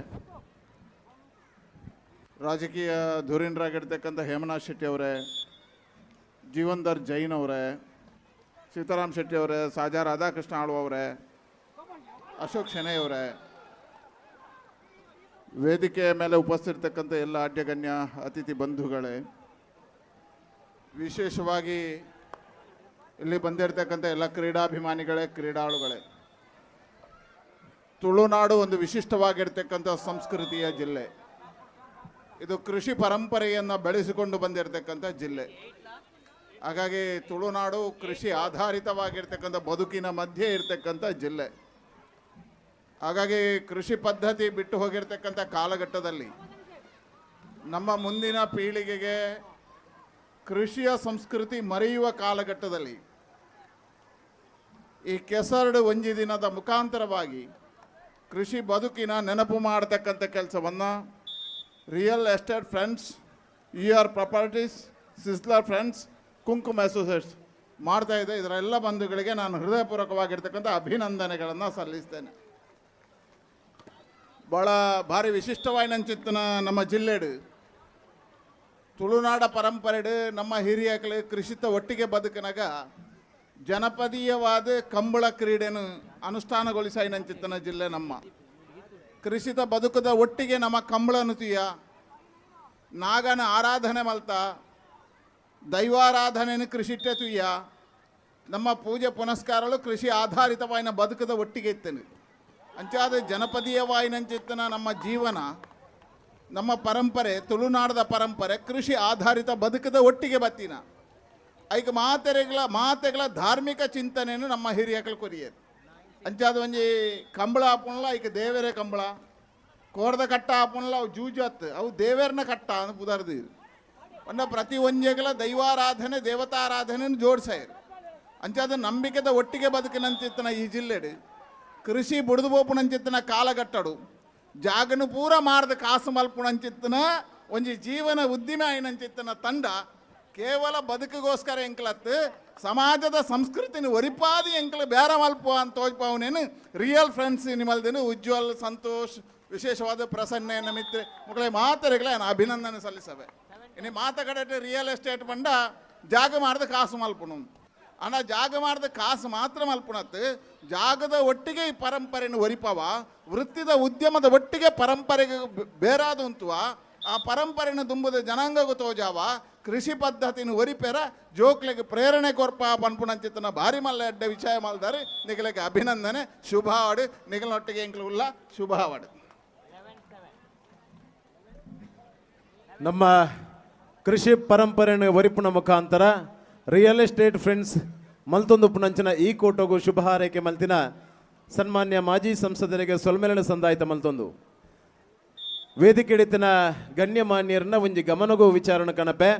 ರಾಜಕೀಯ ಧುರೀಣರಾಗಿರ್ತಕ್ಕಂಥ ಹೇಮನಾಥ್ ಶೆಟ್ಟಿ ಅವರೇ, ಜೀವನ್ಧರ್ ಜೈನ್ ಅವರೇ, ಸೀತಾರಾಮ್ ಶೆಟ್ಟಿ ಅವರೇ, ಸಾಜಾ ರಾಧಾಕೃಷ್ಣ ಆಳ್ವ ಅವರೇ, ಅಶೋಕ್ ಶೆಣೈ ಅವರೇ, ವೇದಿಕೆಯ ಮೇಲೆ ಉಪಸ್ಥಿತಿರ್ತಕ್ಕಂಥ ಎಲ್ಲ ಅಡ್ಯಗಣ್ಯ ಅತಿಥಿ ಬಂಧುಗಳೇ, ವಿಶೇಷವಾಗಿ ಇಲ್ಲಿ ಬಂದಿರತಕ್ಕಂಥ ಎಲ್ಲ ಕ್ರೀಡಾಭಿಮಾನಿಗಳೇ, ಕ್ರೀಡಾಳುಗಳೇ, ತುಳುನಾಡು ಒಂದು ವಿಶಿಷ್ಟವಾಗಿರ್ತಕ್ಕಂಥ ಸಂಸ್ಕೃತಿಯ ಜಿಲ್ಲೆ. ಇದು ಕೃಷಿ ಪರಂಪರೆಯನ್ನು ಬೆಳೆಸಿಕೊಂಡು ಬಂದಿರತಕ್ಕಂಥ ಜಿಲ್ಲೆ. ಹಾಗಾಗಿ ತುಳುನಾಡು ಕೃಷಿ ಆಧಾರಿತವಾಗಿರ್ತಕ್ಕಂಥ ಬದುಕಿನ ಮಧ್ಯೆ ಇರತಕ್ಕಂಥ ಜಿಲ್ಲೆ. ಹಾಗಾಗಿ ಕೃಷಿ ಪದ್ಧತಿ ಬಿಟ್ಟು ಹೋಗಿರ್ತಕ್ಕಂಥ ಕಾಲಘಟ್ಟದಲ್ಲಿ ನಮ್ಮ ಮುಂದಿನ ಪೀಳಿಗೆಗೆ ಕೃಷಿಯ ಸಂಸ್ಕೃತಿ ಮರೆಯುವ ಕಾಲಘಟ್ಟದಲ್ಲಿ ಈ ಕೆಸರಡು ಒಂಜಿ ದಿನದ ಮುಖಾಂತರವಾಗಿ ಕೃಷಿ ಬದುಕಿನ ನೆನಪು ಮಾಡತಕ್ಕಂಥ ಕೆಲಸವನ್ನು real estate friends, you are properties, sizzler friends, Kumkum associates ಮಾಡ್ತಾ ಇದೆ. ಇದರ ಎಲ್ಲ ಬಂಧುಗಳಿಗೆ ನಾನು ಹೃದಯಪೂರ್ವಕವಾಗಿರ್ತಕ್ಕಂಥ ಅಭಿನಂದನೆಗಳನ್ನು ಸಲ್ಲಿಸ್ತೇನೆ. ಭಾಳ ಭಾರಿ ವಿಶಿಷ್ಟವಾಯಿನಂಚಿತ್ತನ ನಮ್ಮ ಜಿಲ್ಲೆಡು ತುಳುನಾಡ ಪರಂಪರೆಡು ನಮ್ಮ ಹಿರಿಯಕಲು ಕೃಷಿತ ಒಟ್ಟಿಗೆ ಬದುಕಿನಾಗ ಜನಪದೀಯವಾದ ಕಂಬಳ ಕ್ರೀಡೆಯನ್ನು ಅನುಷ್ಠಾನಗೊಳಿಸಾಯಿನಂಚಿತ್ತನ ಜಿಲ್ಲೆ. ನಮ್ಮ ಕೃಷಿತ ಬದುಕದ ಒಟ್ಟಿಗೆ ನಮ್ಮ ಕಂಬಳನು ತೀಯ ನಾಗನ ಆರಾಧನೆ ಮಲ್ತ ದೈವಾರಾಧನೆಯನ್ನು ಕೃಷಿಟ್ಟೆ ತುಯ್ಯ ನಮ್ಮ ಪೂಜೆ ಪುನಸ್ಕಾರಗಳು ಕೃಷಿ ಆಧಾರಿತವಾಯಿನ ಬದುಕದ ಒಟ್ಟಿಗೆ ಇತ್ತೇನೆ. ಅಂಚಾದ ಜನಪದೀಯವಾಯಿನಂಚಿತ್ತನ ನಮ್ಮ ಜೀವನ, ನಮ್ಮ ಪರಂಪರೆ, ತುಳುನಾಡದ ಪರಂಪರೆ ಕೃಷಿ ಆಧಾರಿತ ಬದುಕದ ಒಟ್ಟಿಗೆ ಬತ್ತಿನ ಐಕ ಮಾತೆಗಳ ಧಾರ್ಮಿಕ ಚಿಂತನೆಯನ್ನು ನಮ್ಮ ಹಿರಿಯಕಲು ಕೊರಿಯರು. ಅಂಚಾದ ಒಂಜಿ ಕಂಬಳ ಆಪುಣಲ ಐಕ ದೇವರೇ ಕಂಬಳ, ಕೋರ್ದ ಕಟ್ಟ ಆಪುಣಲ ಅವು ಜೂಜತ್ ಅವು ದೇವೇರ್ನ ಕಟ್ಟ ಅಂತ ಪುದರ್ದಿರು. ಒಂದ ಪ್ರತಿ ಒಂಜೆಗಳ ದೈವಾರಾಧನೆ ದೇವತಾರಾಧನೆಯನ್ನು ಜೋಡಿಸಾಯರು. ಅಂಚಾದ ನಂಬಿಕೆದ ಒಟ್ಟಿಗೆ ಬದುಕಿನಂತಿತ್ತನ ಈ ಜಿಲ್ಲೆಡು ಕೃಷಿ ಬುಡ್ದು ಬೋಪುನಂಚಿತ್ತನ ಕಾಲಘಟ್ಟಡು ಜಾಗನು ಪೂರ ಮಾರ್ದ ಕಾಸು ಮಲ್ಪುಣಂಚಿತ್ತನ ಒಂಜಿ ಜೀವನ ಉದ್ದಿಮೆ ಆಯಿನಂಚಿತ್ತನ ತಂಡ ಕೇವಲ ಬದುಕಿಗೋಸ್ಕರ ಎಂಕ್ಲತ್ತು ಸಮಾಜದ ಸಂಸ್ಕೃತಿನ ಒರಿಪಾದಿ ಎಂಕ್ಲ ಬೇರೆ ಮಲ್ಪ ಅಂತ ತೋಜ್ಪಾವನೇನು ರಿಯಲ್ ಫ್ರೆಂಡ್ಸ್ ನಿಮ್ಮಲ್ದೇನು ಉಜ್ವಲ್, ಸಂತೋಷ್, ವಿಶೇಷವಾದ ಪ್ರಸನ್ನ ಮಿತ್ರ ಮಕ್ಕಳೇ ಮಾತರೆಗಳ ನಾನು ಅಭಿನಂದನೆ ಸಲ್ಲಿಸವೆ. ಇನ್ನು ಮಾತ ಕಡೆ ರಿಯಲ್ ಎಸ್ಟೇಟ್ ಬಂಡ ಜಾಗ ಮಾಡ್ದ ಕಾಸು ಮಲ್ಪುಣು ಅಣ್ಣ, ಜಾಗ ಮಾಡ್ದ ಕಾಸು ಮಾತ್ರ ಮಲ್ಪುಣತ್ತು ಜಾಗದ ಒಟ್ಟಿಗೆ ಈ ಪರಂಪರೆಯನ್ನು ಒರಿಪವ, ವೃತ್ತಿದ ಉದ್ಯಮದ ಒಟ್ಟಿಗೆ ಪರಂಪರೆಗೆ ಬೇರಾದ ಉಂಟುವ ಆ ಪರಂಪರೆಯನ್ನು ದುಂಬುದ ಜನಾಂಗಗೂ ತೋಜಾವ ಕೃಷಿ ಪದ್ಧತಿನ ಒರಿಪೆರ ಜೋಕ್ಲೆಗೆ ಪ್ರೇರಣೆ ಕೊರ್ಪ ಪನ್ಪುಣಂಚಿತನ ಭಾರಿ ಮಲ್ಲ ಅಡ್ಡ ವಿಷಯ ಮಲ್ದಾರೆ ನಿಗಲಿಗೆ ಅಭಿನಂದನೆ, ಶುಭ ಆಡು ನಿಗಲೊಟ್ಟಿಗೆ ಎಂಕ್ಲು ಉಲ್ಲ ಶುಭ ಆಡು. ನಮ್ಮ ಕೃಷಿ ಪರಂಪರೆಯನ್ನು ಒರಿಪುಣ ಮುಖಾಂತರ ರಿಯಲ್ ಎಸ್ಟೇಟ್ ಫ್ರೆಂಡ್ಸ್ ಮಲ್ತೊಂದು ಪುಣಂಚಿನ ಈ ಕೋಟೋಗು ಶುಭ ಹಾರೈಕೆ ಮಲ್ತಿನ ಸನ್ಮಾನ್ಯ ಮಾಜಿ ಸಂಸದರಿಗೆ ಸೊಲ್ಮೆಲನ ಸಂದಾಯಿತ ಮಲ್ತೊಂದು ವೇದಿಕೆ ಹಿಡಿತಿನ ಗಣ್ಯಮಾನ್ಯರನ್ನ ಒಂಜಿ ಗಮನಗೂ ವಿಚಾರಣೆ ಕಣಪೆ.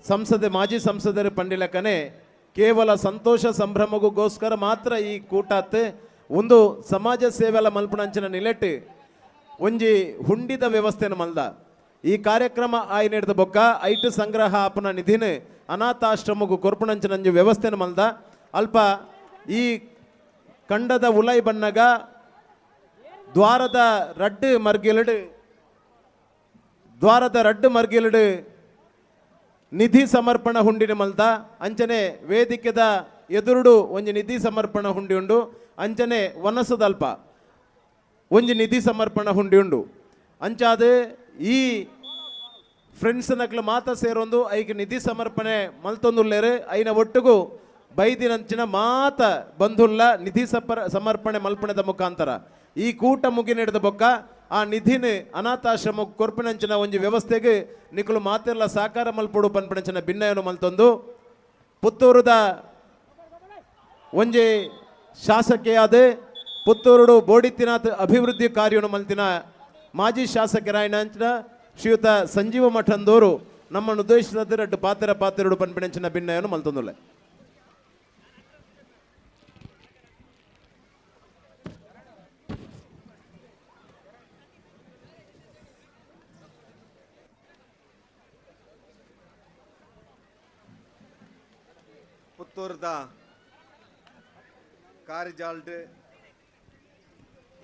ಸಂಸದೆ ಮಾಜಿ ಸಂಸದರು ಪಂಡಿಲಕನೆ ಕೇವಲ ಸಂತೋಷ ಸಂಭ್ರಮಗೋಸ್ಕರ ಮಾತ್ರ ಈ ಕೂಟಾತ್ ಒಂದು ಸಮಾಜ ಸೇವೆಲ ಮಲ್ಪುಣಂಚಿನ ನಿಲೆಟ್ ಒಂಜಿ ಹುಂಡಿದ ವ್ಯವಸ್ಥೆನ ಮಲ್ದ ಈ ಕಾರ್ಯಕ್ರಮ ಆಯ್ನೆಡ್ದ ಬೊಕ್ಕ ಐಟು ಸಂಗ್ರಹ ಆಪನ ನಿಧಿನ ಅನಾಥಾಶ್ರಮಗೂ ಕೊರ್ಪುಣಂಚಿನಂಜಿ ವ್ಯವಸ್ಥೆನ ಮಲ್ದ ಅಲ್ಪ ಈ ಕಂಡದ ಉಲೈ ಬಣ್ಣಗ ದ್ವಾರದ ರಡ್ಡು ಮರ್ಗಿಲಡು ನಿಧಿ ಸಮರ್ಪಣ ಹುಂಡಿನ ಮಲ್ದ ಅಂಚನೆ ವೇದಿಕೆದ ಎದುರುಡು ಒಂಜಿ ನಿಧಿ ಸಮರ್ಪಣ ಹುಂಡಿ ಉಂಡು, ಅಂಚನೆ ವನಸದಲ್ಪ ಒಂಜಿ ನಿಧಿ ಸಮರ್ಪಣ ಹುಂಡಿ ಉಂಡು. ಅಂಚಾದ ಈ ಫ್ರೆಂಡ್ಸ್ ನಕ್ಲು ಮಾತ ಸೇರೊಂದು ಐಕ್ ನಿಧಿ ಸಮರ್ಪಣೆ ಮಲ್ತೊಂದುಲ್ಲೇರು ಐನ ಒಟ್ಟುಗು ಬೈದಿನಂಚಿನ ಮಾತ ಬಂಧುಲ್ಲ ನಿಧಿ ಸಮರ್ಪಣೆ ಮಲ್ಪಣದ ಮುಖಾಂತರ ಈ ಕೂಟ ಮುಗಿ ನಡೆದ ಬೊಕ್ಕ ಆ ನಿಧಿನ ಅನಾಥಾಶ್ರಮ ಕೊರ್ಪಿನಂಚಿನ ಒಂಜಿ ವ್ಯವಸ್ಥೆಗೆ ನಿಕುಲು ಮಾತೆಲ್ಲ ಸಾಕಾರ ಮಲ್ಪೊಡು ಪನ್ಪಿನಂಚಿನ ಭಿನ್ನಯನ್ನು ಮಲ್ತೊಂದು ಪುತ್ತೂರುದ ಒಂಜಿ ಶಾಸಕೆಯಾದ ಪುತ್ತೂರುಡು ಬೋಡಿತ್ತಿನಾಥ್ ಅಭಿವೃದ್ಧಿ ಕಾರ್ಯವನ್ನು ಮಲ್ತಿನ ಮಾಜಿ ಶಾಸಕರಾಯನಂಚಿನ ಶ್ರೀಯುತ ಸಂಜೀವ ಮಠಂದೋರು ನಮ್ಮನ್ನು ಉದ್ದೇಶಿಸಿದ ರಡ್ಡು ಪಾತ್ರ ಪಾತ್ರರು ಪನ್ಪಿನಂಚಿನ ಭಿನ್ನಯನ್ನು ಮಲ್ತೊಂದುಲ್ಲೆ. ಪುತ್ತೂರ್ದ ಕಾರಿಜಾಲ್ಡ್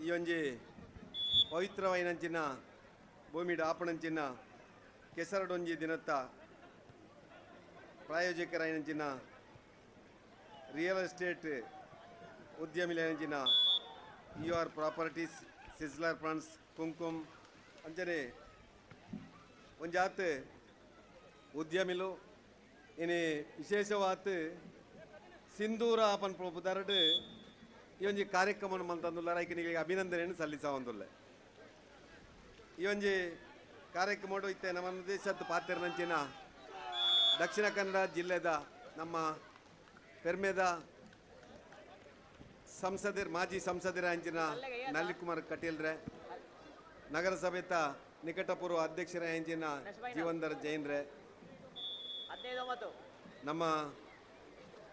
ಈ ಒಂಜಿ ಪವಿತ್ರವಾಯಿನಂಚಿನ ಭೂಮಿಡ್ ಆಪಣಂಚಿನ ಕೆಸರಡೊಂಜಿ ದಿನತ್ತ ಪ್ರಾಯೋಜಕರಾಯಿನಂಚಿನ ರಿಯಲ್ ಎಸ್ಟೇಟ್ ಉದ್ಯಮಿಲಂಚಿನ you are properties sizzler France Kumkum ಅಂಚನೆ ಒಂಜಾತ್ ಉದ್ಯಮಿಲು ಇನಿ ವಿಶೇಷವಾತ್ ಸಿಂಧೂರ ಪನ್ಪುನ ಈ ಒಂಜಿ ಕಾರ್ಯಕ್ರಮವನ್ನು ಮಲ್ತಂದುಲ್ಲ ಐಕ್ ನಿಗಳಿಗೆ ಅಭಿನಂದನೆಯನ್ನು ಸಲ್ಲಿಸವಂದುಲ್ಲ. ಈ ಒಂಜಿ ಕಾರ್ಯಕ್ರಮ ಇತ್ತೆ ನಮ್ಮ ದೇಶದ ಪಾತ್ರನಂಚಿನ ದಕ್ಷಿಣ ಕನ್ನಡ ಜಿಲ್ಲೆದ ನಮ್ಮ ಪೆರ್ಮೆದ ಸಂಸದರ್ ಮಾಜಿ ಸಂಸದರ ಅಂಚಿನ ನಳಿನ್ ಕಟೀಲ್ರೆ, ನಗರಸಭೆತ ನಿಕಟಪೂರ್ವ ಅಧ್ಯಕ್ಷರ ಅಂಚಿನ ಜೀವಂಧರ್ ಜೈನ್ರೆ, ನಮ್ಮ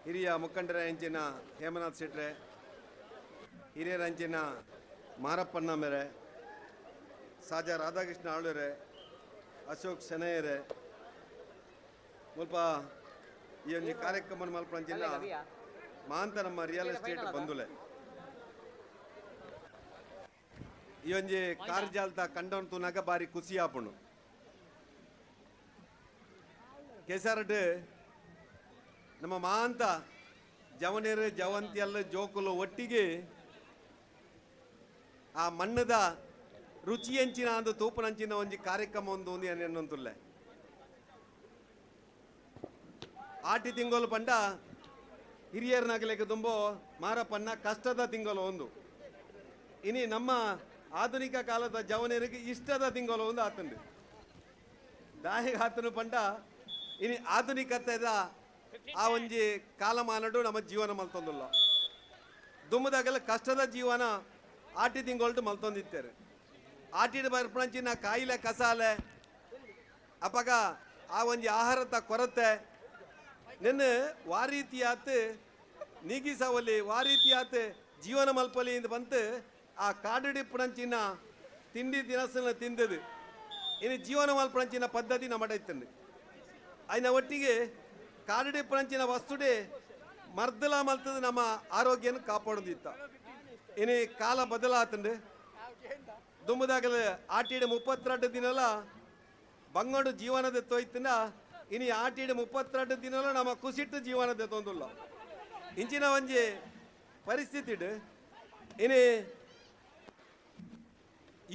ಹಿರಿಯ ಮುಖಂಡರ ಅಂಚಿನ ಹೇಮನಾಥ್ ಶೆಟ್ರೆ, ಹಿರಿಯರ ಅಂಚಿನ ಮಾರಪ್ಪಣ್ಣ ಮೇರೆ, ಸಾಜಾ ರಾಧಾಕೃಷ್ಣ ಆಳೂರೆ, ಅಶೋಕ್ ಶೆನಯ್ಯರೆ, ಮುಲ್ಪ ಈ ಒಂದು ಕಾರ್ಯಕ್ರಮ ಮಲ್ಪಂಚಿನ ಮಾಂತ ನಮ್ಮ ರಿಯಲ್ ಎಸ್ಟೇಟ್ ಬಂಧುಲೆ ಈ ಒಂಜಿ ಕಾರ್ಜಾಲ್ತ ಕಂಡವನ್ ತೂನಾಗ ಬಾರಿ ಖುಷಿ ಆಪುಂಡು. ಕೆಸರಡ್ ನಮ್ಮ ಮಾಂತ ಜವನೇರು ಜವಂತಿಯಲ್ಲ ಜೋಕುಲು ಒಟ್ಟಿಗೆ ಆ ಮಣ್ಣದ ರುಚಿಯಂಚಿನ ಅಂದು ತೂಪನಂಚಿನ ಒಂಜಿ ಕಾರ್ಯಕ್ರಮ ಒಂದು ಒಂದು ಎನ್ನೊಂದುಲ್ಲೆ. ಆಟಿ ತಿಂಗಳು ಪಂಡ ಹಿರಿಯರ್ನಾಗಲಿಕ್ಕೆ ತುಂಬೋ ಮಾರಪ್ಪನ್ನ ಕಷ್ಟದ ತಿಂಗಳು ಒಂದು. ಇನಿ ನಮ್ಮ ಆಧುನಿಕ ಕಾಲದ ಜವನರಿಗೆ ಇಷ್ಟದ ತಿಂಗಳು ಒಂದು ಆತಂದು ದಾಹಿಗೆ ಆತನು ಪಂಡ ಇನಿ ಆಧುನಿಕತೆದ ಆ ಒಂಜಿ ಕಾಲಮಾನಡು ನಮ್ಮ ಜೀವನ ಮಲ್ತೊಂದುಲ್ಲ. ದುಮ್ಮದಾಗೆಲ್ಲ ಕಷ್ಟದ ಜೀವನ ಆಟಿ ತಿಂಗಳು ಮಲ್ತೊಂದಿತ್ತಾರೆ. ಆಟಿದ ಬರ್ಪಣಂಚಿನ ಕಾಯಿಲೆ ಕಸಾಲೆ ಅಪಗ ಆ ಒಂಜಿ ಆಹಾರದ ಕೊರತೆ ನಿನ್ನ ವಾರೀತಿಯಾತ್ ನೀಗಿಸವಲ್ಲಿ ವಾರೀತಿಯಾತ್ ಜೀವನ ಮಲ್ಪಲಿ ಎಂದು ಬಂತು ಆ ಕಾಡುಡಿ ಪುಣಂಚಿನ ತಿಂಡಿ ತಿನಸನ್ನ ತಿಂದದು ಇನ್ನು ಜೀವನ ಮಲ್ಪಣಂಚಿನ ಪದ್ಧತಿ ನಮ್ಮ ಇತ್ತಂದು. ಆಯ್ನ ಒಟ್ಟಿಗೆ ಕಾಡುಡಿ ಪುಣಂಚಿನ ವಸ್ತುಡೆ ಮರ್ದಲ ಮಲ್ತದ ನಮ್ಮ ಆರೋಗ್ಯನ ಕಾಪಾಡೋದಿತ್ತ. ಇನ್ನು ಕಾಲ ಬದಲಾತಂಡು ದುಮ್ಮದಾಗಲ ಆಟಿಡ 32 ದಿನಲ ಬಂಗೋಡು ಜೀವನದ ತೋಯ್ತನ ಇನಿ ಆಟಿಡ 32 ದಿನಲ ನಮ್ಮ ಕುಸಿಟ್ಟು ಜೀವನದ ತೊಂದುಲ್ಲ. ಇಂಚಿನ ಒಂಜಿ ಪರಿಸ್ಥಿತಿ ಇನಿ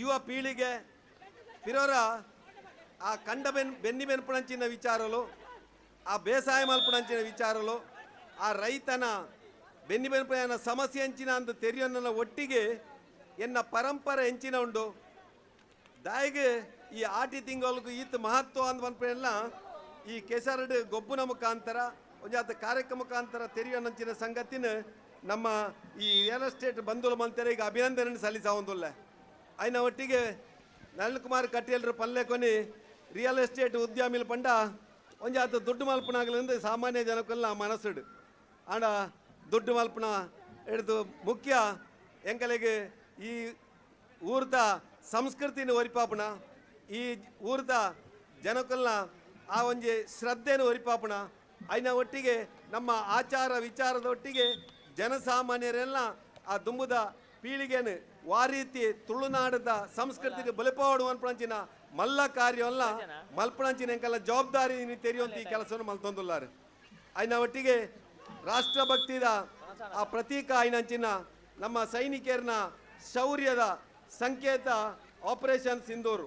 ಯುವ ಪೀಳಿಗೆ ಪಿರೋರ ಆ ಕಂಡ ಬೆನ್ನಿ ಬೆನ್ಪಣಂಚಿನ ವಿಚಾರಲು, ಆ ಬೇಸಾಯ ಮಲ್ಪಣಂಚಿನ ವಿಚಾರಲು, ಆ ರೈತನ ಬೆನ್ನಿ ಬೆನ್ಪನ ಸಮಸ್ಯೆ ಅಂಚಿನ ಅಂತ ತೆರಿಯೋನ್ನ ಒಟ್ಟಿಗೆ ಎನ್ನ ಪರಂಪರೆ ಹೆಂಚಿನ ಉಂಡು ದಾಯಿಗೆ ಈ ಆಟಿ ತಿಂಗಳಿಗೂ ಈತ ಮಹತ್ವ ಅಂದ ಪನ್ಪೆಲ್ಲ ಈ ಕೆಸರಡು ಗೊಬ್ಬನ ಮುಖಾಂತರ ಒಂಜಾತ ಕಾರ್ಯಕ್ರಮ ಮುಖಾಂತರ ತೆರಿಯೋನಂಚಿನ ಸಂಗತಿನ ನಮ್ಮ ಈ ರಿಯಲ್ ಎಸ್ಟೇಟ್ ಬಂಧುಲ ಮಂತಾರೆ ಈಗ ಅಭಿನಂದನೆ ಸಲ್ಲಿಸವಂದುಲ್ಲ. ಆಯ್ನ ಒಟ್ಟಿಗೆ ನಳಿನ್ ಕುಮಾರ್ ಕಟೀಲ್ರು ಪಲ್ಲೆ ಕೊನಿ ರಿಯಲ್ ಎಸ್ಟೇಟ್ ಉದ್ಯಮಿಲ್ ಪಂಡ ಒಂಜಾತ ದುಡ್ಡು ಮಲ್ಪನಾಗಲಿಂದ ಸಾಮಾನ್ಯ ಜನಕ್ಕೆಲ್ಲ ಮನಸ್ಸುಡು ಆಂಡ ದುಡ್ಡು ಮಲ್ಪನ ಹಿಡಿದು ಮುಖ್ಯ ಎಂಕಲೆಗೆ ಈ ಊರ್ದ ಸಂಸ್ಕೃತಿನ ಒರಿಪಾಪಣ, ಈ ಊರ್ದ ಜನಕ್ಕೆಲ್ಲ ಆ ಒಂಜಿ ಶ್ರದ್ಧೆನ ಒರಿಪಾಪಣ, ಐನ ಒಟ್ಟಿಗೆ ನಮ್ಮ ಆಚಾರ ವಿಚಾರದ ಒಟ್ಟಿಗೆ ಜನಸಾಮಾನ್ಯರೆಲ್ಲ ಆ ದುಂಬುದ ಪೀಳಿಗೆನ ವಾರೀತಿ ತುಳುನಾಡದ ಸಂಸ್ಕೃತಿಗೆ ಬಲಿಪಾಡುವಂಚಿನ ಮಲ್ಲ ಕಾರ್ಯವಲ್ಲ ಮಲ್ಪಣಂಚಿನ ಎಂಕೆಲ್ಲ ಜವಾಬ್ದಾರಿ ತೆರೆಯುವಂತ ಈ ಕೆಲಸವನ್ನು ಮಲ್ತೊಂದುಲ್ಲಾರು. ಐನ ಒಟ್ಟಿಗೆ ರಾಷ್ಟ್ರಭಕ್ತಿದ ಆ ಪ್ರತೀಕ ಐನಂಚಿನ ನಮ್ಮ ಸೈನಿಕರನ್ನ ಶೌರ್ಯದ ಸಂಕೇತ ಆಪರೇಷನ್ ಸಿಂಧೂರು.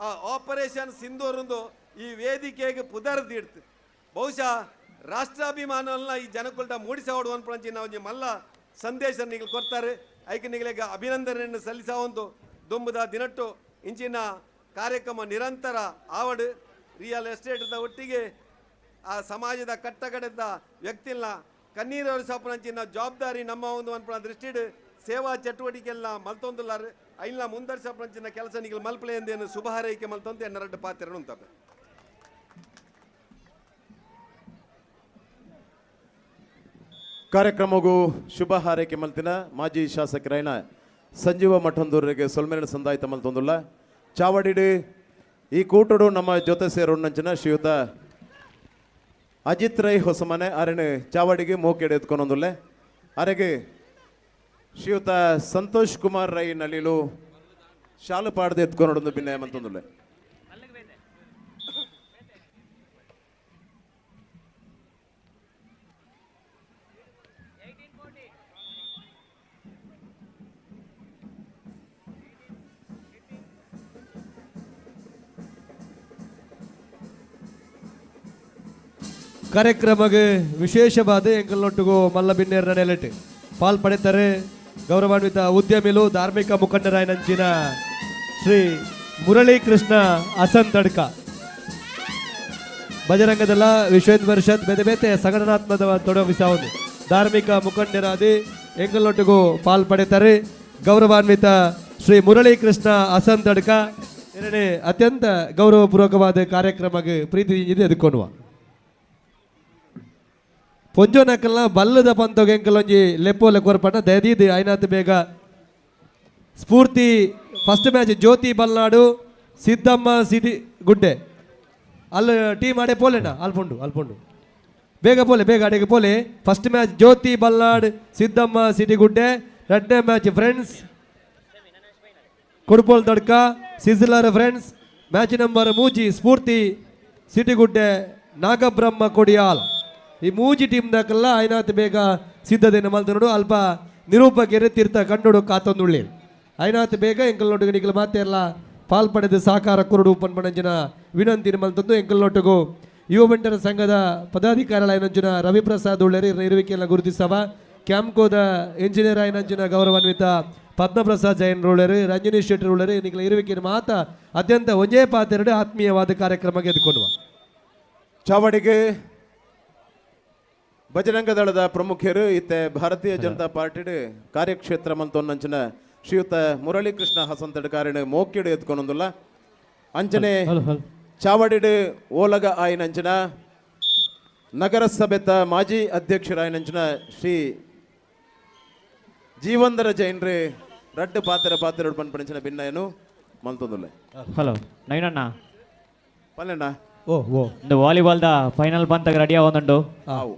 ಆ ಆಪರೇಷನ್ ಸಿಂಧೂರಂದು ಈ ವೇದಿಕೆಗೆ ಪುದರ್ದಿಡ್ತು. ಬಹುಶಃ ರಾಷ್ಟ್ರಾಭಿಮಾನವನ್ನ ಈ ಜನಕುಲ್ಟ ಮೂಡಿಸೋಡುವಂಚಿನ ಒಂಜಿ ಮಲ್ಲ ಸಂದೇಶ ನೀವು ಕೊಡ್ತಾರೆ. ಐಕೆ ನಿಗಳಿಗೆ ಅಭಿನಂದನೆಯನ್ನು ಸಲ್ಲಿಸವಂತು ದುಂಬುದ ದಿನಟ್ಟು ಇಂಚಿನ ಕಾರ್ಯಕ್ರಮ ನಿರಂತರ ಆವಡು ರಿಯಲ್ ಎಸ್ಟೇಟ್ದ ಒಟ್ಟಿಗೆ ಆ ಸಮಾಜದ ಕಟ್ಟಕಡೆದ ವ್ಯಕ್ತಿಲ್ಲ ಕಣ್ಣೀರವರು ಸಾಪನಂಚಿನ ಜವಾಬ್ದಾರಿ ನಮ್ಮ ಒಂದು ಅನ್ಪಣ ದೃಷ್ಟಿಡ್ ಸೇವಾ ಚಟುವಟಿಕೆಲ್ಲ ಮಲ್ತೊಂದುಲ್ಲಾರು ಐಲ್ಲ ಮುಂದರ್ಸಪನಂಚಿನ ಕೆಲಸ ನಿಗಲ್ ಮಲ್ಪಲೆ ಎಂದೇನು ಶುಭ ಹಾರೈಕೆ ಮಲ್ತೊಂದು ಎನ್ನರಡ್ಡು ಪಾತ್ರ ಉಂಟವೆ. ಕಾರ್ಯಕ್ರಮಗೂ ಶುಭ ಹಾರೈಕೆ ಮಲ್ತಿನ ಮಾಜಿ ಶಾಸಕರಾಯನ ಸಂಜೀವ ಮಠಂದೂರಿಗೆ ಸೊಲ್ಮೆರಡು ಸಂದಾಯ್ತ ಮಲ್ತೊಂದುಲ್ಲ. ಚಾವಡಿಡು ಈ ಕೂಟಡು ನಮ್ಮ ಜೊತೆ ಸೇರೋಣಂಚಿನ ಶ್ರೀಯುತ ಅಜಿತ್ ರೈ ಹೊಸಮನೆ ಅರೆನ್ ಚಾವಡಿಗೆ ಮೋಕೆಡ್ ಎತ್ಕೊನೊಂದುಲ್ಲೆ. ಅರೆಗೆ ಶ್ರೀಯುತ ಸಂತೋಷ್ ಕುಮಾರ್ ರೈ ನಲಿಲು ಶಾಲು ಪಾಡ್ದು ಎತ್ಕೊನೊಡೊಂದು ಭಿನ್ನಯ ಮಂತೊಂದುಲ್ಲೆ. ಕಾರ್ಯಕ್ರಮಕ್ಕೆ ವಿಶೇಷವಾದ ಎಂಕಲ್ನೊಟ್ಟಿಗೂ ಮಲ್ಲ ಬಿನ್ನೇರ ನೆಲೆಟ್ ಪಾಲ್ ಪಡೆತಾರೆ ಗೌರವಾನ್ವಿತ ಉದ್ಯಮಿಲು ಧಾರ್ಮಿಕ ಮುಖಂಡರಾಯನಂಚಿನ ಶ್ರೀ ಮುರಳಿ ಕೃಷ್ಣ ಅಸಂತಡ್ಕ ಬಜರಂಗದಳ ವಿಶ್ವ ಹಿಂದೂ ಪರಿಷತ್ ಬೇತೆ ಬೇತೆ ಸಂಘಟನಾತ್ಮಕ ತೊಡಗಿಸಾವುದು ಧಾರ್ಮಿಕ ಮುಖಂಡರಾದಿ ಎಂಕಲ್ನೊಟ್ಟಿಗೂ ಪಾಲ್ ಪಡೆತಾರೆ ಗೌರವಾನ್ವಿತ ಶ್ರೀ ಮುರಳಿ ಕೃಷ್ಣ ಅಸಂತಡ್ಕ ಎರಡನೇ ಅತ್ಯಂತ ಗೌರವಪೂರ್ವಕವಾದ ಕಾರ್ಯಕ್ರಮಕ್ಕೆ ಪ್ರೀತಿ ಇದೆ ಎದುಕೊನುವ ಪೊಂಜೋನಕಲ್ನ ಬಲ್ಲದ ಪಂತೊಗೆ ಎಂಕಲೊಂಜಿ ಲೆಪ್ಪೋಲೆ ಕೊರ್ಪಂಡ ದಯದೀದ್ ಐನಾತ್ ಬೇಗ ಸ್ಫೂರ್ತಿ ಫಸ್ಟ್ ಮ್ಯಾಚ್ ಜ್ಯೋತಿ ಬಲ್ನಾಡು ಸಿದ್ದಮ್ಮ ಸಿಟಿ ಗುಡ್ಡೆ ಅಲ್ಲಿ ಟೀಮ್ ಆಡೆ ಪೋಲೆನಾ ಅಲ್ಪುಂಡು ಅಲ್ಪುಂಡು ಬೇಗ ಪೋಲೆ ಬೇಗ ಅಡೆಗೆ ಪೋಲೆ. ಫಸ್ಟ್ ಮ್ಯಾಚ್ ಜ್ಯೋತಿ ಬಲ್ನಾಡ್ ಸಿದ್ದಮ್ಮ ಸಿಟಿ ಗುಡ್ಡೆ, ಎರಡನೇ match friends Kudpol Tadka sizzler friends, match number 3 Spoorthi Sitigudde Nagabrahma Kodial. ಈ ಮೂಜಿ ಟೀಮ್ ದಾಕಲ್ಲ ಐನಾತ್ ಬೇಗ ಸಿದ್ಧತೆಯನ್ನು ಮಲ್ತನೋಡು ಅಲ್ಪ ನಿರೂಪಕೆರೆ ತೀರ್ಥ ಕಂಡೋಡು ಕಾತೊಂದುಳ್ಳಿ ಐನಾತ್ ಬೇಗ ಎಂಕಲ್ ನೋಟುಗು ನಿಕಲ್ ಮಾತೆಲ್ಲ ಪಾಲ್ ಪಡೆದು ಸಹಕಾರ ಕುರುಡು ಪನ್ಪಣಂಜಿನ ವಿನಂತಿ ಮಲ್ತಂದು ಎಂಕಲ್ ನೋಟುಗು ಯುವ ಬಂಟರ ಸಂಘದ ಪದಾಧಿಕಾರಿಗಳಾಯನಂಚಿನ ರವಿಪ್ರಸಾದ್ ಉಳ್ಳೇರಿ ಇರುವಿಕೆಯನ್ನು ಗುರುತಿಸವ ಕ್ಯಾಂಪ್ಕೋದ ಇಂಜಿನಿಯರ್ ಆಯನಂಚಿನ ಗೌರವಾನ್ವಿತ ಪದ್ಮಪ್ರಸಾದ್ ಜೈನ್ ರೂಳರು ರಂಜನಿ ಶೆಟ್ಟರ್ ಉಳ್ಳೇರಿ ನಿಕಲ ಇರುವಿಕೆಯನ್ನು ಮಾತ ಅತ್ಯಂತ ಒಂಜೇ ಪಾತೆರಡು ಆತ್ಮೀಯವಾದ ಕಾರ್ಯಕ್ರಮಕ್ಕೆ ಎದ್ಕೊಡುವ ಚಾವಡಿಗೆ ಬಜರಂಗ ದಳದ ಪ್ರಮುಖರು ಇತ್ತೆ ಭಾರತೀಯ ಜನತಾ ಪಾರ್ಟಿ ಕಾರ್ಯಕ್ಷೇತ್ರ ಮಂತೊನ್ನಂಚಿನ ಶ್ರೀಯುತ ಮುರಳೀಕೃಷ್ಣ ಹಸಂತಡ್ಕಾರಿನ ಮೋಕಿಡು ಎತ್ಕೊಂಡೊಂದುಲ್ಲ ಅಂಚನೆ ಚಾವಡಿಡು ಓಲಗ ಆಯಿನಂಚಿನ ನಗರಸಭೆತ ಮಾಜಿ ಅಧ್ಯಕ್ಷರಾಯಿನಂಚಿನ ಶ್ರೀ ಜೀವಂದರ ಜೈನ್ರಿ ರಡ್ಡು ಪಾತ್ರ ಪಾತ್ರ ಪನ್ಪಣಿಂಚಿನ ಭಿನ್ನಯನು ಮಲ್ತೊಂದುಲ್ಲ. ಹಲೋ ನವೀನಣ್ಣ ಪಲ್ಲೆಣ್ಣ ಓ ಓ ಇಂದು ವಾಲಿಬಾಲ್ the final ಪಂತಗ್ ರೆಡಿ ಆವೊಂದುಂಡು. ಆವು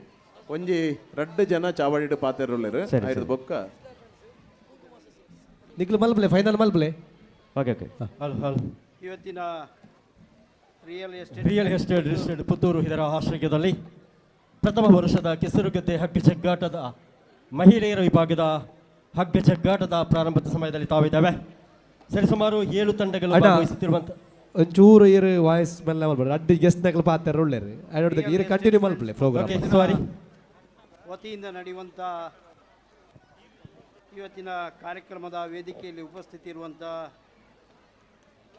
ಒಂಜಿ ರಡ್ಡು ಜನ ಚಾವಡಿಡು ಪಾತೆರುಲ್ಲೆರ್ ಐದು ಬೊಕ್ಕ ನಿಕ್ಲು ಮಲ್ಪಲೆ ಫೈನಲ್ ಮಲ್ಪಲೆ. Okay okay. Hello hello. ಇವತ್ತಿನ ರಿಯಲ್ ಎಸ್ಟೇಟ್ ರಿಜಿಸ್ಟರ್ಡ್ ಪುತ್ತೂರು ಇದರ ಆಶ್ರಯದಲ್ಲಿ ಪ್ರಥಮ ವರ್ಷದ ಕೆಸರುಗದ್ದೆ ಹಗ್ಗ ಜಗ್ಗಾಟದ ಮಹಿಳೆಯರ ವಿಭಾಗದ ಹಗ್ಗ ಜಗ್ಗಾಟದ ಪ್ರಾರಂಭದ ಸಮಯದಲ್ಲಿ ತಾವಿದ್ದಾವೆ. ಸರಿಸುಮಾರು 7 ತಂಡಗಳು ಭಾಗವಹಿಸುತ್ತಿರುವಂತ ಒಂಚೂರು ಇರು ವಾಯ್ಸ್ ಮೆಲ್ಲ ಮಲ್ಪಡೆ ಅಡ್ಡಿ ಗೆಸ್ಟ್ ನಕಲು ಪಾತೆರ ಉಳ್ಳೇರು ಐನೋಡ್ದಕ್ಕೆ ಇರು ಕಂಟಿನ್ಯೂ ಮಲ್ಪಲೆ ಪ್ರೋಗ್ರಾಮ್. Okay sorry. ವತಿಯಿಂದ ನಡೆಯುವಂಥ ಇವತ್ತಿನ ಕಾರ್ಯಕ್ರಮದ ವೇದಿಕೆಯಲ್ಲಿ ಉಪಸ್ಥಿತಿರುವಂಥ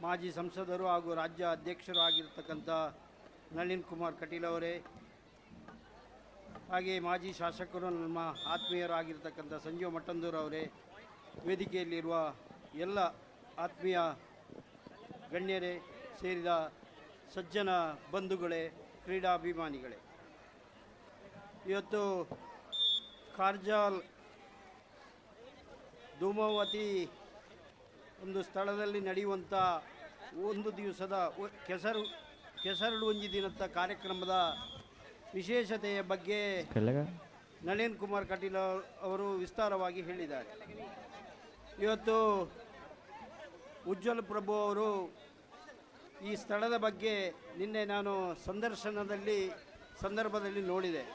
ಮಾಜಿ ಸಂಸದರು ಹಾಗೂ ರಾಜ್ಯ ಅಧ್ಯಕ್ಷರು ಆಗಿರ್ತಕ್ಕಂಥ ನಳಿನ್ ಕುಮಾರ್ ಕಟೀಲ್ ಅವರೇ, ಹಾಗೆಯೇ ಮಾಜಿ ಶಾಸಕರು ನಮ್ಮ ಆತ್ಮೀಯರು ಆಗಿರ್ತಕ್ಕಂಥ ಸಂಜೀವ ಮಠಂದೂರು ಅವರೇ, ವೇದಿಕೆಯಲ್ಲಿರುವ ಎಲ್ಲ ಆತ್ಮೀಯ ಗಣ್ಯರೇ, ಸೇರಿದ ಸಜ್ಜನ ಬಂಧುಗಳೇ, ಕ್ರೀಡಾಭಿಮಾನಿಗಳೇ, ಇವತ್ತು ಕಾರ್ಜಾಲ್ ಧೂಮಾವತಿ ಒಂದು ಸ್ಥಳದಲ್ಲಿ ನಡೆಯುವಂಥ ಒಂದು ದಿವಸದ ಕೆಸರು ಒಂಜಿ ದಿನದ ಕಾರ್ಯಕ್ರಮದ ವಿಶೇಷತೆಯ ಬಗ್ಗೆ ನಳಿನ್ ಕುಮಾರ್ ಕಟೀಲ್ ಅವರು ವಿಸ್ತಾರವಾಗಿ ಹೇಳಿದ್ದಾರೆ. ಇವತ್ತು ಉಜ್ವಲ್ ಪ್ರಭು ಅವರು ಈ ಸ್ಥಳದ ಬಗ್ಗೆ ನಿನ್ನೆ ನಾನು ಸಂದರ್ಭದಲ್ಲಿ ನೋಡಿದೆ.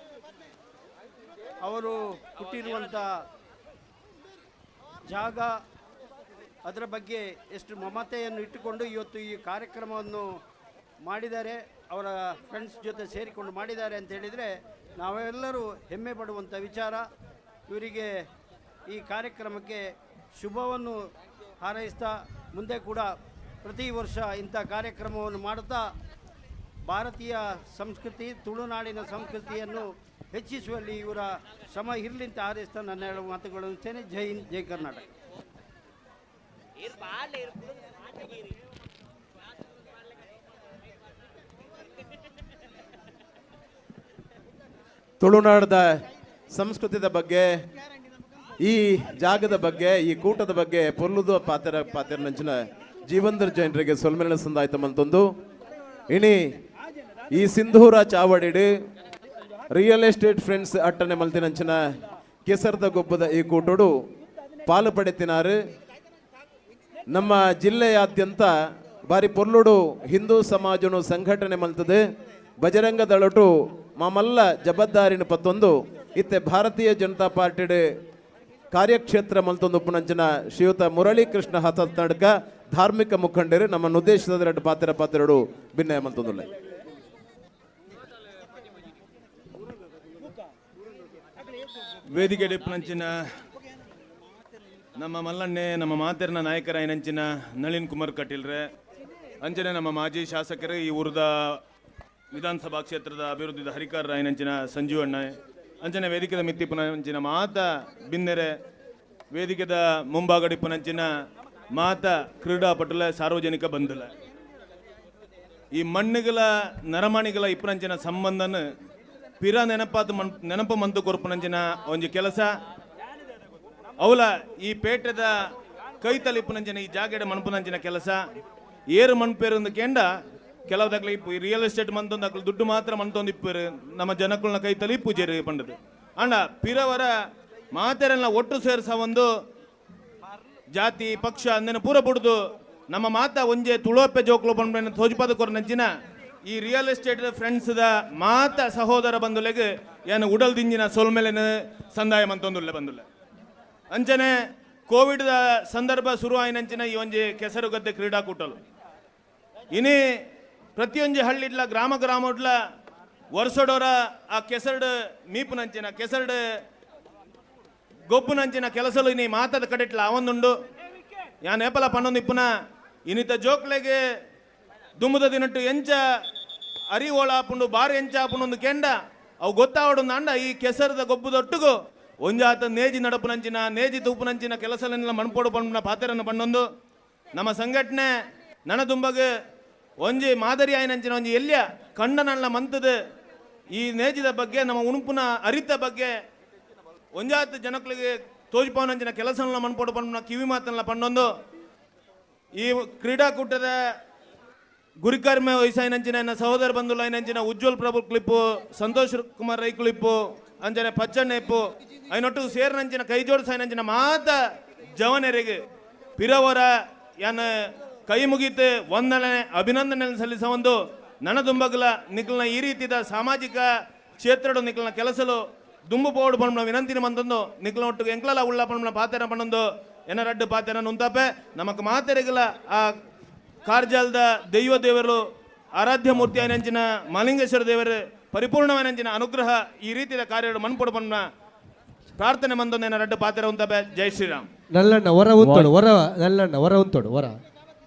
ಅವರು ಹುಟ್ಟಿರುವಂಥ ಜಾಗ, ಅದರ ಬಗ್ಗೆ ಎಷ್ಟು ಮಮತೆಯನ್ನು ಇಟ್ಟುಕೊಂಡು ಇವತ್ತು ಈ ಕಾರ್ಯಕ್ರಮವನ್ನು ಮಾಡಿದ್ದಾರೆ, ಅವರ ಫ್ರೆಂಡ್ಸ್ ಜೊತೆ ಸೇರಿಕೊಂಡು ಮಾಡಿದ್ದಾರೆ ಅಂತ ಹೇಳಿದರೆ ನಾವೆಲ್ಲರೂ ಹೆಮ್ಮೆ ಪಡುವಂಥ ವಿಚಾರ. ಇವರಿಗೆ ಈ ಕಾರ್ಯಕ್ರಮಕ್ಕೆ ಶುಭವನ್ನು ಹಾರೈಸ್ತಾ ಮುಂದೆ ಕೂಡ ಪ್ರತಿ ವರ್ಷ ಇಂಥ ಕಾರ್ಯಕ್ರಮವನ್ನು ಮಾಡುತ್ತಾ ಭಾರತೀಯ ಸಂಸ್ಕೃತಿ, ತುಳುನಾಡಿನ ಸಂಸ್ಕೃತಿಯನ್ನು ಹೆಚ್ಚಿಸುವಲ್ಲಿ ಇವರ ಶ್ರಮ ಇರಲಿ ಅಂತ ಹಾರೈಸ್ತಾ ನನ್ನ ಎರಡು ಮಾತುಗಳನ್ನು ಮುಗಿಸ್ತೇನೆ. ಜೈ ಹಿಂದ್, ಜೈ ಕರ್ನಾಟಕ. ತುಳುನಾಡದ ಸಂಸ್ಕೃತಿದ ಬಗ್ಗೆ, ಈ ಜಾಗದ ಬಗ್ಗೆ, ಈ ಕೂಟದ ಬಗ್ಗೆ ಪೊರ್ಲುದು ಪಾತ್ರ ಪಾತೆರನಂಚಿನ ಜೀವಂದರ್ ಜೈನರಿಗೆ ಸೊಲ್ಮೆನ ಸಂದಾಯ್ತ ಮಂತೊಂದು. ಇನಿ ಈ ಸಿಂಧೂರ ಚಾವಡಿಡು ರಿಯಲ್ ಎಸ್ಟೇಟ್ ಫ್ರೆಂಡ್ಸ್ ಅಟ್ಟನೆ ಮಲ್ತಿನಂಚಿನ ಕೆಸರ್ದ ಗೊಬ್ಬದ ಈ ಕೂಟೋಡು ಪಾಲು ಪಡೆತಿನಾರು. ನಮ್ಮ ಜಿಲ್ಲೆಯಾದ್ಯಂತ ಬಾರಿ ಪೊರ್ಲುಡು ಹಿಂದೂ ಸಮಾಜನು ಸಂಘಟನೆ ಮಲ್ತದೆ. ಬಜರಂಗ ದಳಟು ಮಾಮಲ್ಲ ಜಬದ್ದಾರಿನ ಪತ್ತೊಂದು ಇತ್ತೆ ಭಾರತೀಯ ಜನತಾ ಪಾರ್ಟಿಡ್ ಕಾರ್ಯಕ್ಷೇತ್ರ ಮಲ್ತೊಂದು ಉಪ್ಪುನಂಚಿನ ಶ್ರೀಯುತ ಮುರಳಿ ಕೃಷ್ಣ ಹಸತ್ನಡ್ಕ ಧಾರ್ಮಿಕ ಮುಖಂಡರು ನಮ್ಮ ಉದ್ದೇಶದ ಎರಡು ಪಾತ್ರ ಪಾತ್ರರು ಭಿನ್ನಯ ಮಲ್ತೊಂದುಲ್ಲ. ವೇದಿಕೆ ಡಿಪ್ಪನಂಚಿನ ನಮ್ಮ ಮಲ್ಲಣ್ಣೆ, ನಮ್ಮ ಮಾತೆರ್ನ ನಾಯಕರಾಯನಂಚಿನ ನಳಿನ್ ಕುಮಾರ್ ಕಟೀಲ್ರೆ, ಅಂಚನೆ ನಮ್ಮ ಮಾಜಿ ಶಾಸಕರು ಈ ಊರದ ವಿಧಾನಸಭಾ ಕ್ಷೇತ್ರದ ಅಭಿವೃದ್ಧಿದ ಹರಿಕಾರ ರಾಯನಂಚಿನ ಸಂಜೀವಣ್ಣ, ಅಂಚನೆ ವೇದಿಕೆದ ಮಿತ್ತಿಪ್ಪುನಂಚಿನ ಮಾತ ಬಿನ್ನೆರೆ, ವೇದಿಕೆದ ಮುಂಭಾಗಡಿಪ್ಪುನಂಚಿನ ಮಾತ ಕ್ರೀಡಾಪಟುಲ ಸಾರ್ವಜನಿಕ ಬಂಧುಲ, ಈ ಮಣ್ಣುಗಳ ನರಮಣಿಗಳ ಇಪ್ಪನಂಚಿನ ಸಂಬಂಧನ ಪಿರ ನೆನಪಾದ ನೆನಪು ಮಂತು ಕೊರ್ಪುನಂಚಿನ ಒಂಜಿ ಕೆಲಸ ಅವಲ ಈ ಪೇಟೆದ ಕೈತಲ್ ಇಪ್ಪುನಂಚಿನ ಈ ಜಾಗೆಡ ಮನ್ಪುನಂಚಿನ ಕೆಲಸ ಏರು ಮನ್ಪೇರು ಕೇಂಡ ಕೆಲವು ದಕ್ಲ ಇಪ್ಪು ಈ ರಿಯಲ್ ಎಸ್ಟೇಟ್ ಮಂತೊಂದು ಅಕ್ಲು ದುಡ್ಡು ಮಾತ್ರ ಮಂತೊಂದು ಇಪ್ಪರು ನಮ್ಮ ಜನಕ್ಕುಲ್ನ ಕೈತಲಿ ಪೂಜೆರು ಪಂಡದು. ಅಂಡ ಪಿರವರ ಮಾತೆರೆಲ್ಲ ಒಟ್ಟು ಸೇರ್ಸ ಒಂದು ಜಾತಿ ಪಕ್ಷ ಅಂದೆನ ಪೂರ ಬುಡ್ದು ನಮ್ಮ ಮಾತ ಒಂಜೆ ತುಳೋಪೆ ಜೋಕ್ಲು ಪಂಡ ತೋಜಿಪಾದ ಕೊರ್ನಂಚಿನ ಈ ರಿಯಲ್ ಎಸ್ಟೇಟ್ ಫ್ರೆಂಡ್ಸ್ದ ಮಾತ ಸಹೋದರ ಬಂಧುಲೆಗ್ ಏನು ಉಡಲ್ ದಿಂಜಿನ ಸೊಲ್ಮೆಲೆನ ಸಂದಾಯ ಮಂತೊಂದುಲ್ಲ ಬಂದುಲ್ಲ. ಅಂಚನೆ ಕೋವಿಡ್ದ ಸಂದರ್ಭ ಶುರು ಆಯಿನಂಚಿನ ಈ ಒಂಜಿ ಕೆಸರುಗದ್ದೆ ಕ್ರೀಡಾಕೂಟಲು ಇನಿ ಪ್ರತಿಯೊಂಜಿ ಹಳ್ಳಿಡ್ಲ ಗ್ರಾಮ ಗ್ರಾಮಡ್ಲ ವರ್ಷಡೋರ ಆ ಕೆಸರ್ಡ್ ಮೀಪುನಂಚಿನ ಕೆಸರ್ಡ್ ಗೊಬ್ಬುನಂಚಿನ ಕೆಲಸಲು ಇನಿ ಮಾತದ ಕಡೆಟ್ಲ ಆವೊಂದುಂಡು. ಯಾನ್ ಏಪಲ ಪನ್ನೊಂದು ಇಪ್ಪುನ ಇನಿತ ಜೋಕ್ಲೆಗೆ ದುಮ್ಮದ ದಿನಟ್ಟು ಎಂಚ ಅರಿ ಓಳಾಪುಂಡು ಬಾರಿ ಎಂಚ ಆಪುಂಡು ಒಂದು ಕೆಂಡ ಅವು ಗೊತ್ತಾವಡು ಅಂಡ ಈ ಕೆಸರದ ಗೊಬ್ಬುದೊಟ್ಟುಗು ಒಂಜಾತ ನೇಜಿ ನಡಪುನಂಚಿನ ನೇಜಿ ತೂಪುನಂಚಿನ ಕೆಲಸಲೆಲ್ಲ ಮಣ್ಪೋಡು ಪಂಡುನ ಪಾತೆರನ್ನು ಪಣ್ಣೊಂದು ನಮ್ಮ ಸಂಘಟನೆ ನನದುಂಬಗ್ ಒಂಜಿ ಮಾದರಿ ಆಯ್ನಂಚಿನ ಒಂಜಿ ಎಲ್ಯ ಕಂಡನಲ್ಲ ಮಂತದ ಈ ನೇಜಿದ ಬಗ್ಗೆ ನಮ್ಮ ಉಣುಪುನ ಅರಿತ ಬಗ್ಗೆ ಒಂಜಾತ ಜನಕ್ಕಳಿಗೆ ತೋಜಿಪವನಂಚಿನ ಕೆಲಸನ ಮಣ್ಪೋಡು ಪಂಡುನ ಕಿವಿ ಮಾತನ್ನ ಪಣ್ಣೊಂದು ಈ ಕ್ರೀಡಾಕೂಟದ ಗುರಿಕರ್ಮ ವಯಸ್ಸಾಯಿನಂಚಿನ ಎನ್ನ ಸಹೋದರ ಬಂಧುಲ ಐನಂಚಿನ ಉಜ್ವಲ್ ಪ್ರಭು ಕ್ಲಿಪ್ಪು, ಸಂತೋಷ್ ಕುಮಾರ್ ರೈ ಕ್ಲಿಪ್ಪು, ಅಂಚನೆ ಪಚ್ಚಣ್ಣ ಇಪ್ಪು ಐನೊಟ್ಟು ಸೇರ್ನಂಚಿನ ಕೈ ಜೋಡಿಸಾಯಿನಂಚಿನ ಮಾತ ಜವನರಿಗೆ ಪಿರವರ ಯಾನ ಕೈ ಮುಗಿತು ವಂದನೆ ಅಭಿನಂದನೆ ಸಲ್ಲಿಸ ಒಂದು ನನದುಂಬಗಲ ನಿಖಲ್ನ ಈ ರೀತಿದ ಸಾಮಾಜಿಕ ಕ್ಷೇತ್ರಡು ನಿಖಲ್ನ ಕೆಲಸಲು ದುಂಬು ಪೋಡು ಪಂಡ ವಿನಂತಿನ ಮಂತೊಂದು ನಿಖಲ್ನ ಒಟ್ಟು ಎಂಕ್ಲಲ ಉಳ್ಳ ಪಂಡ ಪಾತೆರ ಪಂಡೊಂದು ಎನ್ನ ರಡ್ಡು ಪಾತೆರ ನುಂತಾಪೆ ನಮಕ್ ಮಾತೆರೆಗಲ ಆ ಕಾರ್ಜಾಲದ ದೈವ ದೇವರು ಆರಾಧ್ಯ ಮೂರ್ತಿ ಐನಂಚಿನ ಮಾಲಿಂಗೇಶ್ವರ ದೇವರು ಪರಿಪೂರ್ಣವಾನಂಚಿನ ಅನುಗ್ರಹ ಈ ರೀತಿಯ ಕಾರ್ಯ ಮನ್ಪೊಡು ಪಂಡ ಪ್ರಾರ್ಥನೆ ಮಂದೊಂದು ಎನ್ನ ರಡ್ಡು ಪಾತೆರ ಉಂತಾಪೆ. ಜೈ ಶ್ರೀರಾಮ್. ನಲ್ಲಣ್ಣ ಹೊರ ಉಂತೋಡು, ಹೊರ ನಲ್ಲಣ್ಣ ಹೊರ ಉಂತೋಡು ಹೊರ.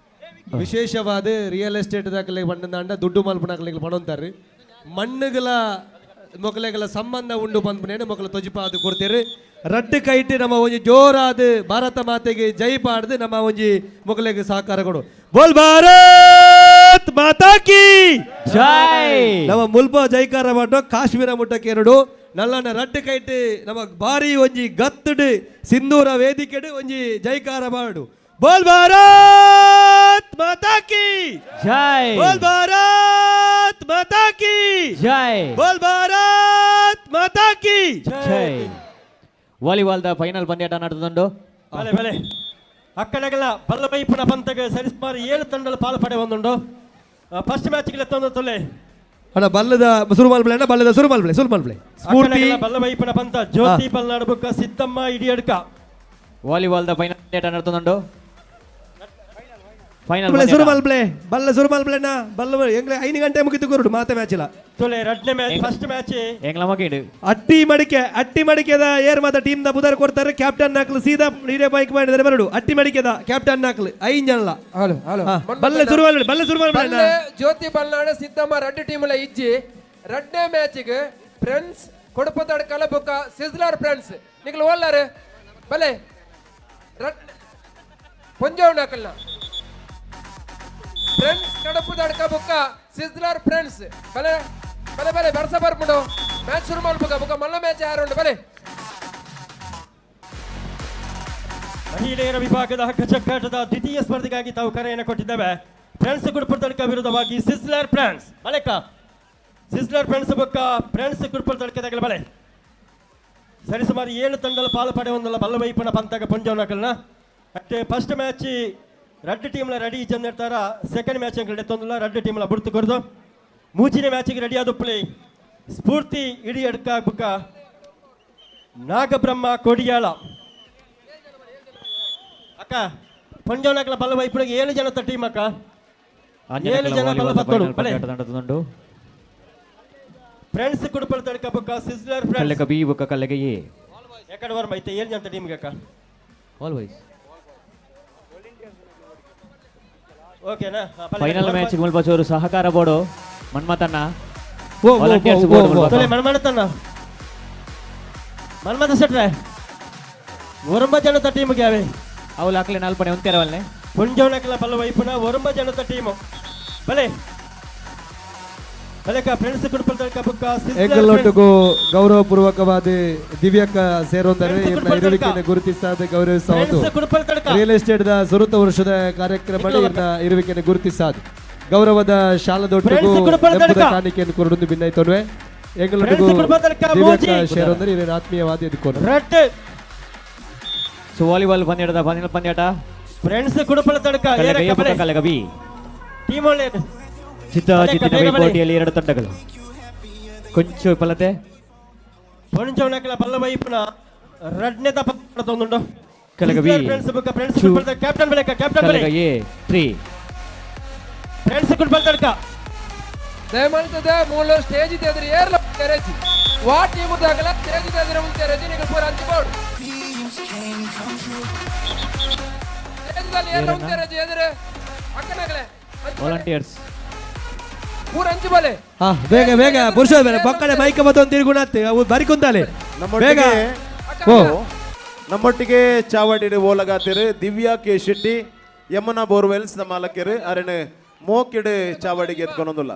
ವಿಶೇಷವಾದ ರಿಯಲ್ ಎಸ್ಟೇಟ್ ದಾಖಲೆ ಬಂದಂಡ ದುಡ್ಡು ಮಲ್ಪುನಕ್ಲೆಗ್ ಪಣೊಂತಾರೆ ಮಣ್ಣುಗಳ ಮೊಕಲೆಗಳ ಸಂಬಂಧ ಉಂಡು ಪನ್ಪುನೇನು ಮೊಕಲ ತೊಜಿಪಾದು ಕೊಡ್ತೀರಿ. ರಡ್ಡು ಕೈಟ್ ನಮ್ಮ ಒಂಜಿ ಜೋರಾದ ಭಾರತ ಮಾತೆಗೆ ಜೈ ಪಾಡ್ದು ನಮ್ಮ ಒಂಜಿ ಮೊಕಲೆಗೆ ಸಹಕಾರ ಕೊಡು. ಬೋಲ್ ಭಾರತ್ ಮಾತಾ ಕಿ ಜೈ. ನಮ್ಮ ಮುಲ್ಪ ಜೈಕಾರ ಮಾಡೋ ಕಾಶ್ಮೀರ ಮುಟ್ಟಕ್ಕೆ ಎರಡು ನಲ್ಲನ ರಡ್ಡು ಕೈಟ್ ನಮ್ಮ ಬಾರಿ ಒಂಜಿ ಗತ್ತುಡು ಸಿಂಧೂರ ವೇದಿಕೆಡು ಒಂಜಿ ಜೈಕಾರ ಮಾಡು. ಬೋಲ್ ಭಾರತ್ ಮಾತಾ ಕಿ ಜೈ. ಬೋಲ್ ಭಾರತ್ ಮಾತಾ ಕಿ ಜೈ. ಬೋಲ್ ಭಾರತ್ ಮಾತಾ ಕಿ ಜೈ. ವಾಲಿಬಾಲ್ದ ಫೈನಲ್ ಪಂದ್ಯಾಟ ನಡೆದುಂಡು. ಬಲೆ ಬಲೆ ಅಕ್ಕಡೆಗಳ ಬಲ್ಲಬೈಪುನ ಪಂತಗೆ ಸರಿಸುಮಾರು 7 ತಂಡಗಳು ಪಾಲು ಪಡೆ ಒಂದುಂಡು. ಫಸ್ಟ್ ಮ್ಯಾಚ್ಗೆ ತಂದು ತೊಲೆ ಅಣ್ಣ ಬಲ್ಲದ ಸುರುಮಾಲ್ ಪ್ಲೇ, ಅಣ್ಣ ಬಲ್ಲದ ಸುರುಮಾಲ್ ಪ್ಲೇ, ಸುರುಮಾಲ್ ಪ್ಲೇ. ಸ್ಫೂರ್ತಿ ಬಲ್ಲಬೈಪುನ ಪಂತ ಜ್ಯೋತಿ ಬಲ್ನಾಡು ಬುಕ್ಕ ಸಿದ್ದಮ್ಮ ಇಡಿಯಡ್ಕ. ವಾಲಿಬಾಲ್ದ ಫೈನಲ್ ಪಂದ್ಯಾಟ ನಡೆದುಂಡು. ಫೈನಲ್ ಸುರುಮಾಲ್ ಪ್ಲೇ, ಬಲ್ಲ ಸುರುಮಾಲ್ ಪ್ಲೇ ಅಣ್ಣ ಬಲ್ಲ ಎಂಗ್ಲೆ 5 ಗಂಟೆ ಮುಗಿತು ಕೊರಡು ಮಾತೆ ಮ್ಯಾಚ್ ಇಲ್ಲ. ತೊಲೆ ರಡ್ನೆ ಮ್ಯಾಚ್ ಫಸ್ಟ್ ಮ್ಯಾಚ್ ಎಂಗ್ಲ ಮಗೀಡು ಅಟ್ಟಿ ಮಡಿಕೆ, ಅಟ್ಟಿ ಮಡಿಕೆದ ಏರ್ ಮಾತ ಟೀಮ್ ದ ಬುಧರ್ ಕೊಡ್ತಾರೆ. ಕ್ಯಾಪ್ಟನ್ ನಾಕ್ಲು ಸೀದಾ ನೀರೇ ಬೈಕ್ ಮಾಡಿದರೆ ಬರಡು. ಅಟ್ಟಿ ಮಡಿಕೆದ ಕ್ಯಾಪ್ಟನ್ ನಾಕ್ಲು 5 ಜನಲ. ಹಲೋ ಹಲೋ ಬಲ್ಲ ಸುರುಮಾಲ್ ಬಲ್ಲ ಸುರುಮಾಲ್ ಪ್ಲೇ ಅಣ್ಣ. ಜ್ಯೋತಿ ಬಲ್ನಾಡು ಸಿದ್ದಮ್ಮ ರಡ್ಡು ಟೀಮ್ಲ ಇಜ್ಜಿ. ರಡ್ನೆ ಮ್ಯಾಚಿಗೆ ಫ್ರೆಂಡ್ಸ್ ಕೊಡಪತಡ್ಕಲ ಬೊಕ್ಕ ಸಿಸ್ಲರ್ ಫ್ರೆಂಡ್ಸ್ ನಿಕ್ಲು ಓಲ್ಲಾರು ಬಲೆ ರಡ್ ಪೊಂಜೋವ್ ನಾಕಲ್ನ ಫ್ರೆಂಡ್ಸ್ ಕಡಪುದಡ್ಕ ಬೊಕ್ಕ ಸಿಸ್ಲರ್ ಫ್ರೆಂಡ್ಸ್ ಬಲೆ ಬಲೆ ಬಲೆ ಬರ್ಸ ಬರ್ಪುಂಡು ಮ್ಯಾಚ್ ಶುರು ಮಲ್ಪುಗ ಬೊಕ್ಕ ಮಲ್ಲ ಮ್ಯಾಚ್ ಯಾರುಂಡು ಬಲೆ. ಮಹಿಳೆಯರ ವಿಭಾಗದ ಹಗ್ಗಜಗ್ಗಾಟದ ದ್ವಿತೀಯ ಸ್ಪರ್ಧೆಗಾಗಿ ತಾವು ಕರೆಯನ್ನು ಕೊಟ್ಟಿದ್ದೇವೆ. ಫ್ರೆಂಡ್ಸ್ ಗುಡುಪುದಡ್ಕ ವಿರುದ್ಧವಾಗಿ ಸಿಸ್ಲರ್ ಫ್ರೆಂಡ್ಸ್ ಬಲೆಕ. ಸಿಸ್ಲರ್ ಫ್ರೆಂಡ್ಸ್ ಬೊಕ್ಕ ಫ್ರೆಂಡ್ಸ್ ಕುಡ್ಪಲ್ ತಡ್ಕದಾಗಲ ಬಲೆ. ಸರಿಸುಮಾರು 7 ತಂಡಲ ಪಾಲು ಪಡೆಯೊಂದಲ್ಲ ಬಲ್ಲವೈಪನ ಪಂತಾಗ ಪೊಂಜವನಕಲ್ನ. ಅಟ್ಟೆ ಫಸ್ಟ್ ಮ್ಯಾಚ್ ರಡ್ಡು ಟೀಮ್ಲ ರೆಡಿ ಇಜ್ಜಂದಿರ್ತಾರ. ಸೆಕೆಂಡ್ ಮ್ಯಾಚ್ ಅಂಕಲ್ ಎತ್ತೊಂದಲ್ಲ ರಡ್ಡು ಟೀಮ್ಲ ಬುಡ್ತು ಕೊರ್ದು. ಮೂಜಿನ ಮ್ಯಾಚಿಗೆ ರೆಡಿ ಆದ ಪ್ಲೇ ಸ್ಫೂರ್ತಿ ಇಡೀ ಅಡ್ಕ ಬುಕ್ಕ ನಾಗಬ್ರಹ್ಮ ಕೊಡಿಯಾಳ. ಅಕ್ಕ ಪೊಂಜವನಕಲ ಬಲ್ಲವೈಪುನಿಗೆ 7 ಜನತ ಟೀಮ್ ಅಕ್ಕ. 7 ಜನ ಬಲ್ಲ ಪತ್ತೋಡು ಬಲೆ. ತಂಡದುಂಡು. ಫ್ರೆಂಡ್ಸ್ ಕುಡುಪಲ್ ತಡ್ಕ ಬುಕ್ಕ ಸಿಸ್ಲರ್ ಫ್ರೆಂಡ್ಸ್. ಕಲ್ಲೆಗ ಬಿ ಬೊಕ್ಕ ಕಲ್ಲೆಗ ಎ. ಎಕಡೆ ವರ್ಮ ಐತೆ 7 ಜನತ ಟೀಮ್ಗೆ ಅಕ್ಕ. ಆಲ್ವೇಸ್. ಓಕೆನಾ? ಫೈನಲ್ ಮ್ಯಾಚ್ ಮುಲ್ಪ ಚೂರು ಸಹಕಾರ ಬೋರ್ಡು ಮನ್ಮತನ್ನ. ಓ, ಓ, ವಾಲಂಟಿಯರ್ಸ್ ಓ, ಬೋರ್ಡು ಓ, ಮುಲ್ಪ. ತೊಲೆ ಮನ್ಮನತನ್ನ. ಮನ್ಮತ ಸೆಟ್ರೆ. ಒರಂಬ ಜನತ ಟೀಮ್ಗೆ ಅವೆ. ಅವು ಅಕ್ಲೆ ನಾಲ್ಪನೆ ಉಂತೆರವಲ್ನೆ. ಪುಂಜವನಕಲ ಬಲ್ಲ ವೈಪುನ ಒರಂಬ ಜನತ ಟೀಮು. ಬಲೆ. ಬಲೆಕ ಫ್ರೆಂಡ್ಸ್ ಕುಡುಪಲ್ ತಡ್ಕ ಬುಕ್ಕ ಸಿಸ್ಲರ್ ಎಂಕಲ್ನೊಟ್ಟುಗು ಗೌರವಪೂರ್ವಕವಾದ ದಿವ್ಯಕ್ಕ ಸೇರೊಂದರೆ ಇವ್ರನ್ನ ಇರುವಿಕೆಯನ್ನು ಗುರುತಿಸಾದ ಗೌರವಿಸಬಹುದು. Friends ಕುಡುಪಲ್ tadka. Real estate the ಸುರುತ ವರ್ಷದ ಕಾರ್ಯಕ್ರಮ ಇವ್ರನ್ನ ಇರುವಿಕೆಯನ್ನು ಗುರುತಿಸಾದ ಗೌರವದ ಶಾಲದೊಟ್ಟಿಗೂ ಫ್ರೆಂಡ್ಸ್ ಕುಡುಪಲ್ ನೆಂಪುದ ತಡ್ಕ. ಕಾಣಿಕೆಯನ್ನು ಕೊರಡು ಭಿನ್ನೈತೊನ್ವೆ. ಎಂಕಲ್ನೊಟ್ಟಿಗೂ ಫ್ರೆಂಡ್ಸ್ ಕುಡುಪಲ್ ತಡ್ಕ, ದಿವ್ಯಕ್ಕ ಮೋಜಿ. ಸೇರೊಂದರೆ ಇವರ ಆತ್ಮೀಯವಾದ ಎದುಕೋನು. ರಟ್. ಸೊ ವಾಲಿಬಾಲ್ ಪಂದ್ಯಾಟದ ಫೈನಲ್ ಪಂದ್ಯಾಟ. ಫ್ರೆಂಡ್ಸ್ ಕುಡುಪಲ್ ತಡ್ಕ, ಕಲ್ಲೆಗ ಎ ಏರಕ್ಕ ಬೊಕ್ಕ ಬಲೆ. ಕಲ್ಲೆಗ ಬಿ. ಟೀಮ್ ಒಳ್ಳೆಯದು. ಚಿತ್ತ ಚಿತ್ತಿನ ಪೈಪೋಟಿಯಲ್ಲಿ 2 ತಂಡಗಳು ಕೊಂಚ ವಿಫಲತೆ. ಪೊಂಜವನಕಲ ಬಲ್ಲವೈಪುನ ರಡ್ನೆದ ಪಕ್ಕ ತೊಂದುಂಡು. ಕಲಗ ಬಿ. ಫ್ರೆಂಡ್ಸ್ ಬುಕ್ಕ ಫ್ರೆಂಡ್ಸ್ ಚು. ಕುಡುಪಲ್ ತಡ್ಕ, ಕ್ಯಾಪ್ಟನ್ ಬಲೆಕ, ಕ್ಯಾಪ್ಟನ್ ಬಲೆ. ಕಲಗ ಎ 3. ಫ್ರೆಂಡ್ಸ್ ಕುಡುಪಲ್ ತಡ್ಕ. ದಯಮಾಡಿತದೆ ಮೂಲ ಸ್ಟೇಜ್ ಇದೆ ಅದ್ರ ಏರ್ಲ ತೆರೆಜಿ ವಾ ಟೀಮ್ ದಾಗಲ ಸ್ಟೇಜ್ ಇದೆ ಅದ್ರ ಉಂಟು ತೆರೆಜಿ ನಿಗಲ್ ಪೂರ ಅಂಚಿ ಬೋರ್ಡ್ ಸ್ಟೇಜ್ ದಲ್ಲಿ ಏರ್ಲ ಉಂಟು ತೆರೆಜಿ ಎದುರು ಅಕ್ಕನಗಲೆ ವಾಲಂಟಿಯರ್ಸ್ ಪೂರ ಅಂಚಿ ಬೋಲೆ. ಹಾ ಬೇಗ ಬೇಗ ಪುರುಷ ಬೇರೆ ಪಕ್ಕಡೆ ಮೈಕ ಮತ್ತೊಂದು ತಿರುಗುಣತ್ತೆ ಅವು ಬರಿಕುಂತಾಲೆ ಬೇಗ. ನಮ್ಮೊಟ್ಟಿಗೆ ಓ ನಮ್ಮೊಟ್ಟಿಗೆ ಚಾವಡಿಡು ಓಲಗಾತಿರು ದಿವ್ಯಾ ಕೆ ಶೆಟ್ಟಿ ಯಮುನಾ ಬೋರ್ವೆಲ್ಸ್ ನಮ್ಮ ಮಾಲಕರು ಅರಣೆ ಮೋಕಿಡು ಚಾವಡಿಗೆ ಎತ್ಕೊನೊಂದುಲ್ಲ.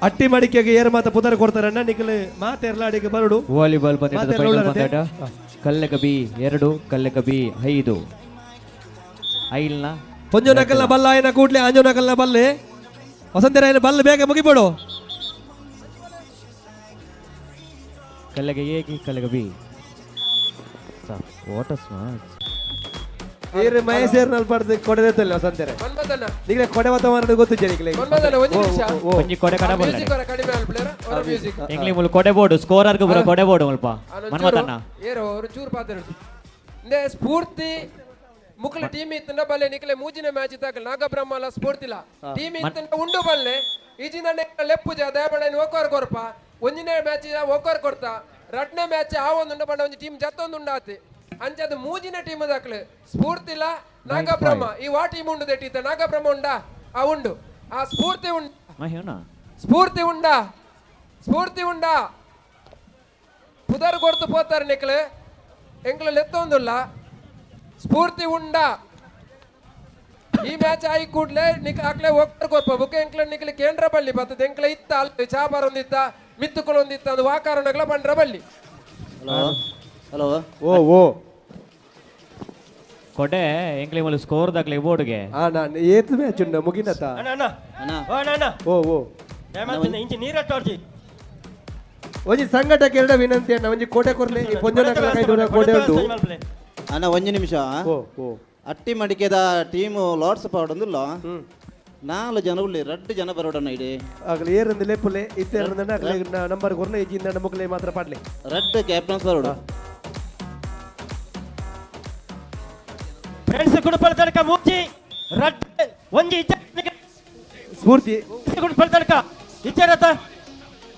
ಅಟ್ಟಿ ಮಡಿಕೆಗೆ ಏರು ಮಾತ ಪುದರ್ ಕೊಡ್ತಾರಣ್ಣ ನಿಖಲ್ ಮಾತೆರ್ಲಾಡಿಗೆ ಬರಡು. ವಾಲಿಬಾಲ್ ಪಂದ್ಯಾಟದ ಮಾತೆರ್ಲ ಫೈನಲ್ ಉಳ್ಳಾರತೆ. ಪಂದ್ಯಾಟ. ಕಲ್ಲೆಗ ಬಿ 2 ಕಲ್ಲೆಗ ಬಿ 5 ಐಲ್ನ ಪೊಂಜೋನಕಲ್ನ ಬಲ್ಲ ಆಯನ ಕೂಡ್ಲೆ ಆಂಜೋನಕಲ್ನ ಬಲ್ಲೆ ವಸಂತರಾಯನ ಬಲ್ಲ ಬೇಗ ಮುಗಿಬೋಡು. ಕಲ್ಲೆಗ ಎ ಕಲ್ಲೆಗ ಬಿ. What a smash. ನೀರು ಮಹೇಶ್ ಪಡೆದು ಕೊಡದತ್ತಲ್ಲ ವಸಂತರೆ. ಮನ್ಮಥನ. ನಿಗಲೆ ಕೊಡೆ ವಾತಾವರಣ ಗೊತ್ತು ಜನಿಕಲೆ. ಮನ್ಮಥನ ಒಂಜಿ ನಿಮಿಷ. ಒಂಜಿ ಕೊಡೆ ಕಡ ಬಲ್ಲೆ. ಮ್ಯೂಸಿಕ್ ಅವರ ಕಡಿಮೆ ಅಲ್ ಪ್ಲೇಯರ್ ಅವರ ಮ್ಯೂಸಿಕ್. ಎಂಗ್ಲಿ ಮುಲ್ ಕೊಡೆ ಬೋರ್ಡು ಸ್ಕೋರರ್ಗೆ ಬರೋ ಕೊಡೆ ಬೋರ್ಡು ಮುಲ್ಪ ಮನ್ಮಥನ್ನ. ಏರೋ ಅವರು ಚೂರು ಪಾತ್ರ ಇಂದೆ ಸ್ಫೂರ್ತಿ ಮುಕ್ಲ ಟೀಮ್ ಇತ್ತಂಡ ಬಲ್ಲೆ ನಿಕ್ಲೆ ಮೂಜಿನ ಮ್ಯಾಚ್ ಇತ್ತಾಗ ನಾಗಬ್ರಹ್ಮಲ ಸ್ಫೂರ್ತಿಲ ಟೀಮ್ ಇತ್ತಂಡ ಉಂಡು ಬಲ್ಲೆ ಈಜಿನ ಲೆಪ್ಪುಜ ದಯಬಣ ಓಕೋರ್ ಕೊರ್ಪ ಒಂಜಿನ ಮ್ಯಾಚ್ ಓಕೋರ್ ಕೊರ್ತಾ ರಡ್ನೇ ಮ್ಯಾಚ್ ಆ ಒಂದು ಉಂಡು ಬಣ್ಣ ಒಂಜಿ ಟೀಮ್ ಜತ್ತೊಂದು ಉಂಡಾತಿ ಅಂಚದ ಮೂಜಿನ ಟೀಮ್ ದಾಕ್ಲೆ ಸ್ಫೂರ್ತಿಲ ನಾಗಬ್ರಹ್ಮ ಈ ವಾ ಟೀಮ್ ಉಂಡು ದೆಟ್ಟಿತ್ತ ನಾಗಬ್ರಹ್ಮ ಉಂಡಾ ಆ ಉಂಡು ಆ ಸ್ಫೂರ್ತಿ ಉಂಡು ಮಹೇವನ ಸ್ಫೂರ್ತಿ ಉಂಡಾ ಸ್ಫೂರ್ತಿ ಉಂಡಾ ಪುದರ್ ಕೊಡ್ತು ಪೋತಾರೆ ನಿಕ್ಲೆ ಎಂಕ್ಲ ಲೆತ್ತೊಂದುಲ್ಲ ಸ್ಫೂರ್ತಿ ಉಂಡಾ ಈ ಮ್ಯಾಚ್ ಆಯಿ ಕೂಡ್ಲೆ ನಿಕ್ ಆಕ್ಲೆ ಹೋಗ್ತಾರೆ ಕೊರ್ಪ ಬುಕ್ ಎಂಕ್ಲ ನಿಕ್ಲೆ ಕೇಂದ್ರ ಬಳ್ಳಿ ಬರ್ತದೆ ಎಂಕ್ಲ ಇತ್ತ ಅಲ್ಲಿ ಚಾ ಬರೊಂದಿತ್ತ ಮಿತ್ತುಕೊಳೊಂದಿತ್ತ ಅದು ವಾ ಕಾರಣಗಳ ಬಂಡ್ರ ಬಳ್ಳಿ. ಹಲೋ ಹಲೋ ಓ ಓ ಕೊಡೆ ಎಂಕ್ಲೆ ಮುಲ್ ಸ್ಕೋರ್ ದಾಕ್ಲೆ ಬೋರ್ಡ್ಗೆ. ಆ ನಾನು ಏತ್ ಮ್ಯಾಚ್ ಉಂಡು ಮುಗಿನತ. ಅಣ್ಣ ಅಣ್ಣ ಅಣ್ಣ. ಓ ಅಣ್ಣ ಅಣ್ಣ. ಓ ಓ ದಯಮಾಡಿ ಇಂಚಿ ನೀರಟ್ಟು ಒಂಜಿ ಸಂಘಟಕ ಎರಡ ವಿನಂತಿ ಅಣ್ಣ ಒಂಜಿ ಕೋಟೆ ಕೊರ್ಲೆ ಈ ಪೊಂಜೋನಕಲ್ನ ಕೈ ದೂರ ಕೋಟೆ ಉಂಟು. ಅಣ್ಣ ಒಂಜಿ ನಿಮಿಷ. ಓ ಓ ಅಟ್ಟಿ ಮಡಿಕೆದ ಟೀಮು ಲಾರ್ಡ್ಸ್ ಪಾಡೊಂದುಲ್ಲ 4 ಜನ ಉಳ್ಳಿ ರಡ್ಡು ಜನ ಬರೋಡಣ್ಣ ಇಡೀ. ಆಗಲಿ ಏರಂದು ಲೆಪ್ಪುಲೆ ಇತ್ತೆ ಏರಂದ ಅಗಲೆ ನಂಬರ್ ಕೊರ್ಲೆ ಇಜ್ಜಿಂದ ಮುಕ್ಲೆ ಮಾತ್ರ ಪಾಡ್ಲೆ. ರಡ್ಡು ಕ್ಯಾಪ್ಟನ್ಸ್ ಬರೋಡು. ಫ್ರೆಂಡ್ಸ್ ಕುಡುಪಲ್ ತಡ್ಕ ಮೂಜಿ ರಡ್ಡು ಒಂಜಿ ಇಚ್ಚ ಸ್ಫೂರ್ತಿ ಕುಡುಪಲ್ ತಡ್ಕ ಇಚ್ಚಾರತ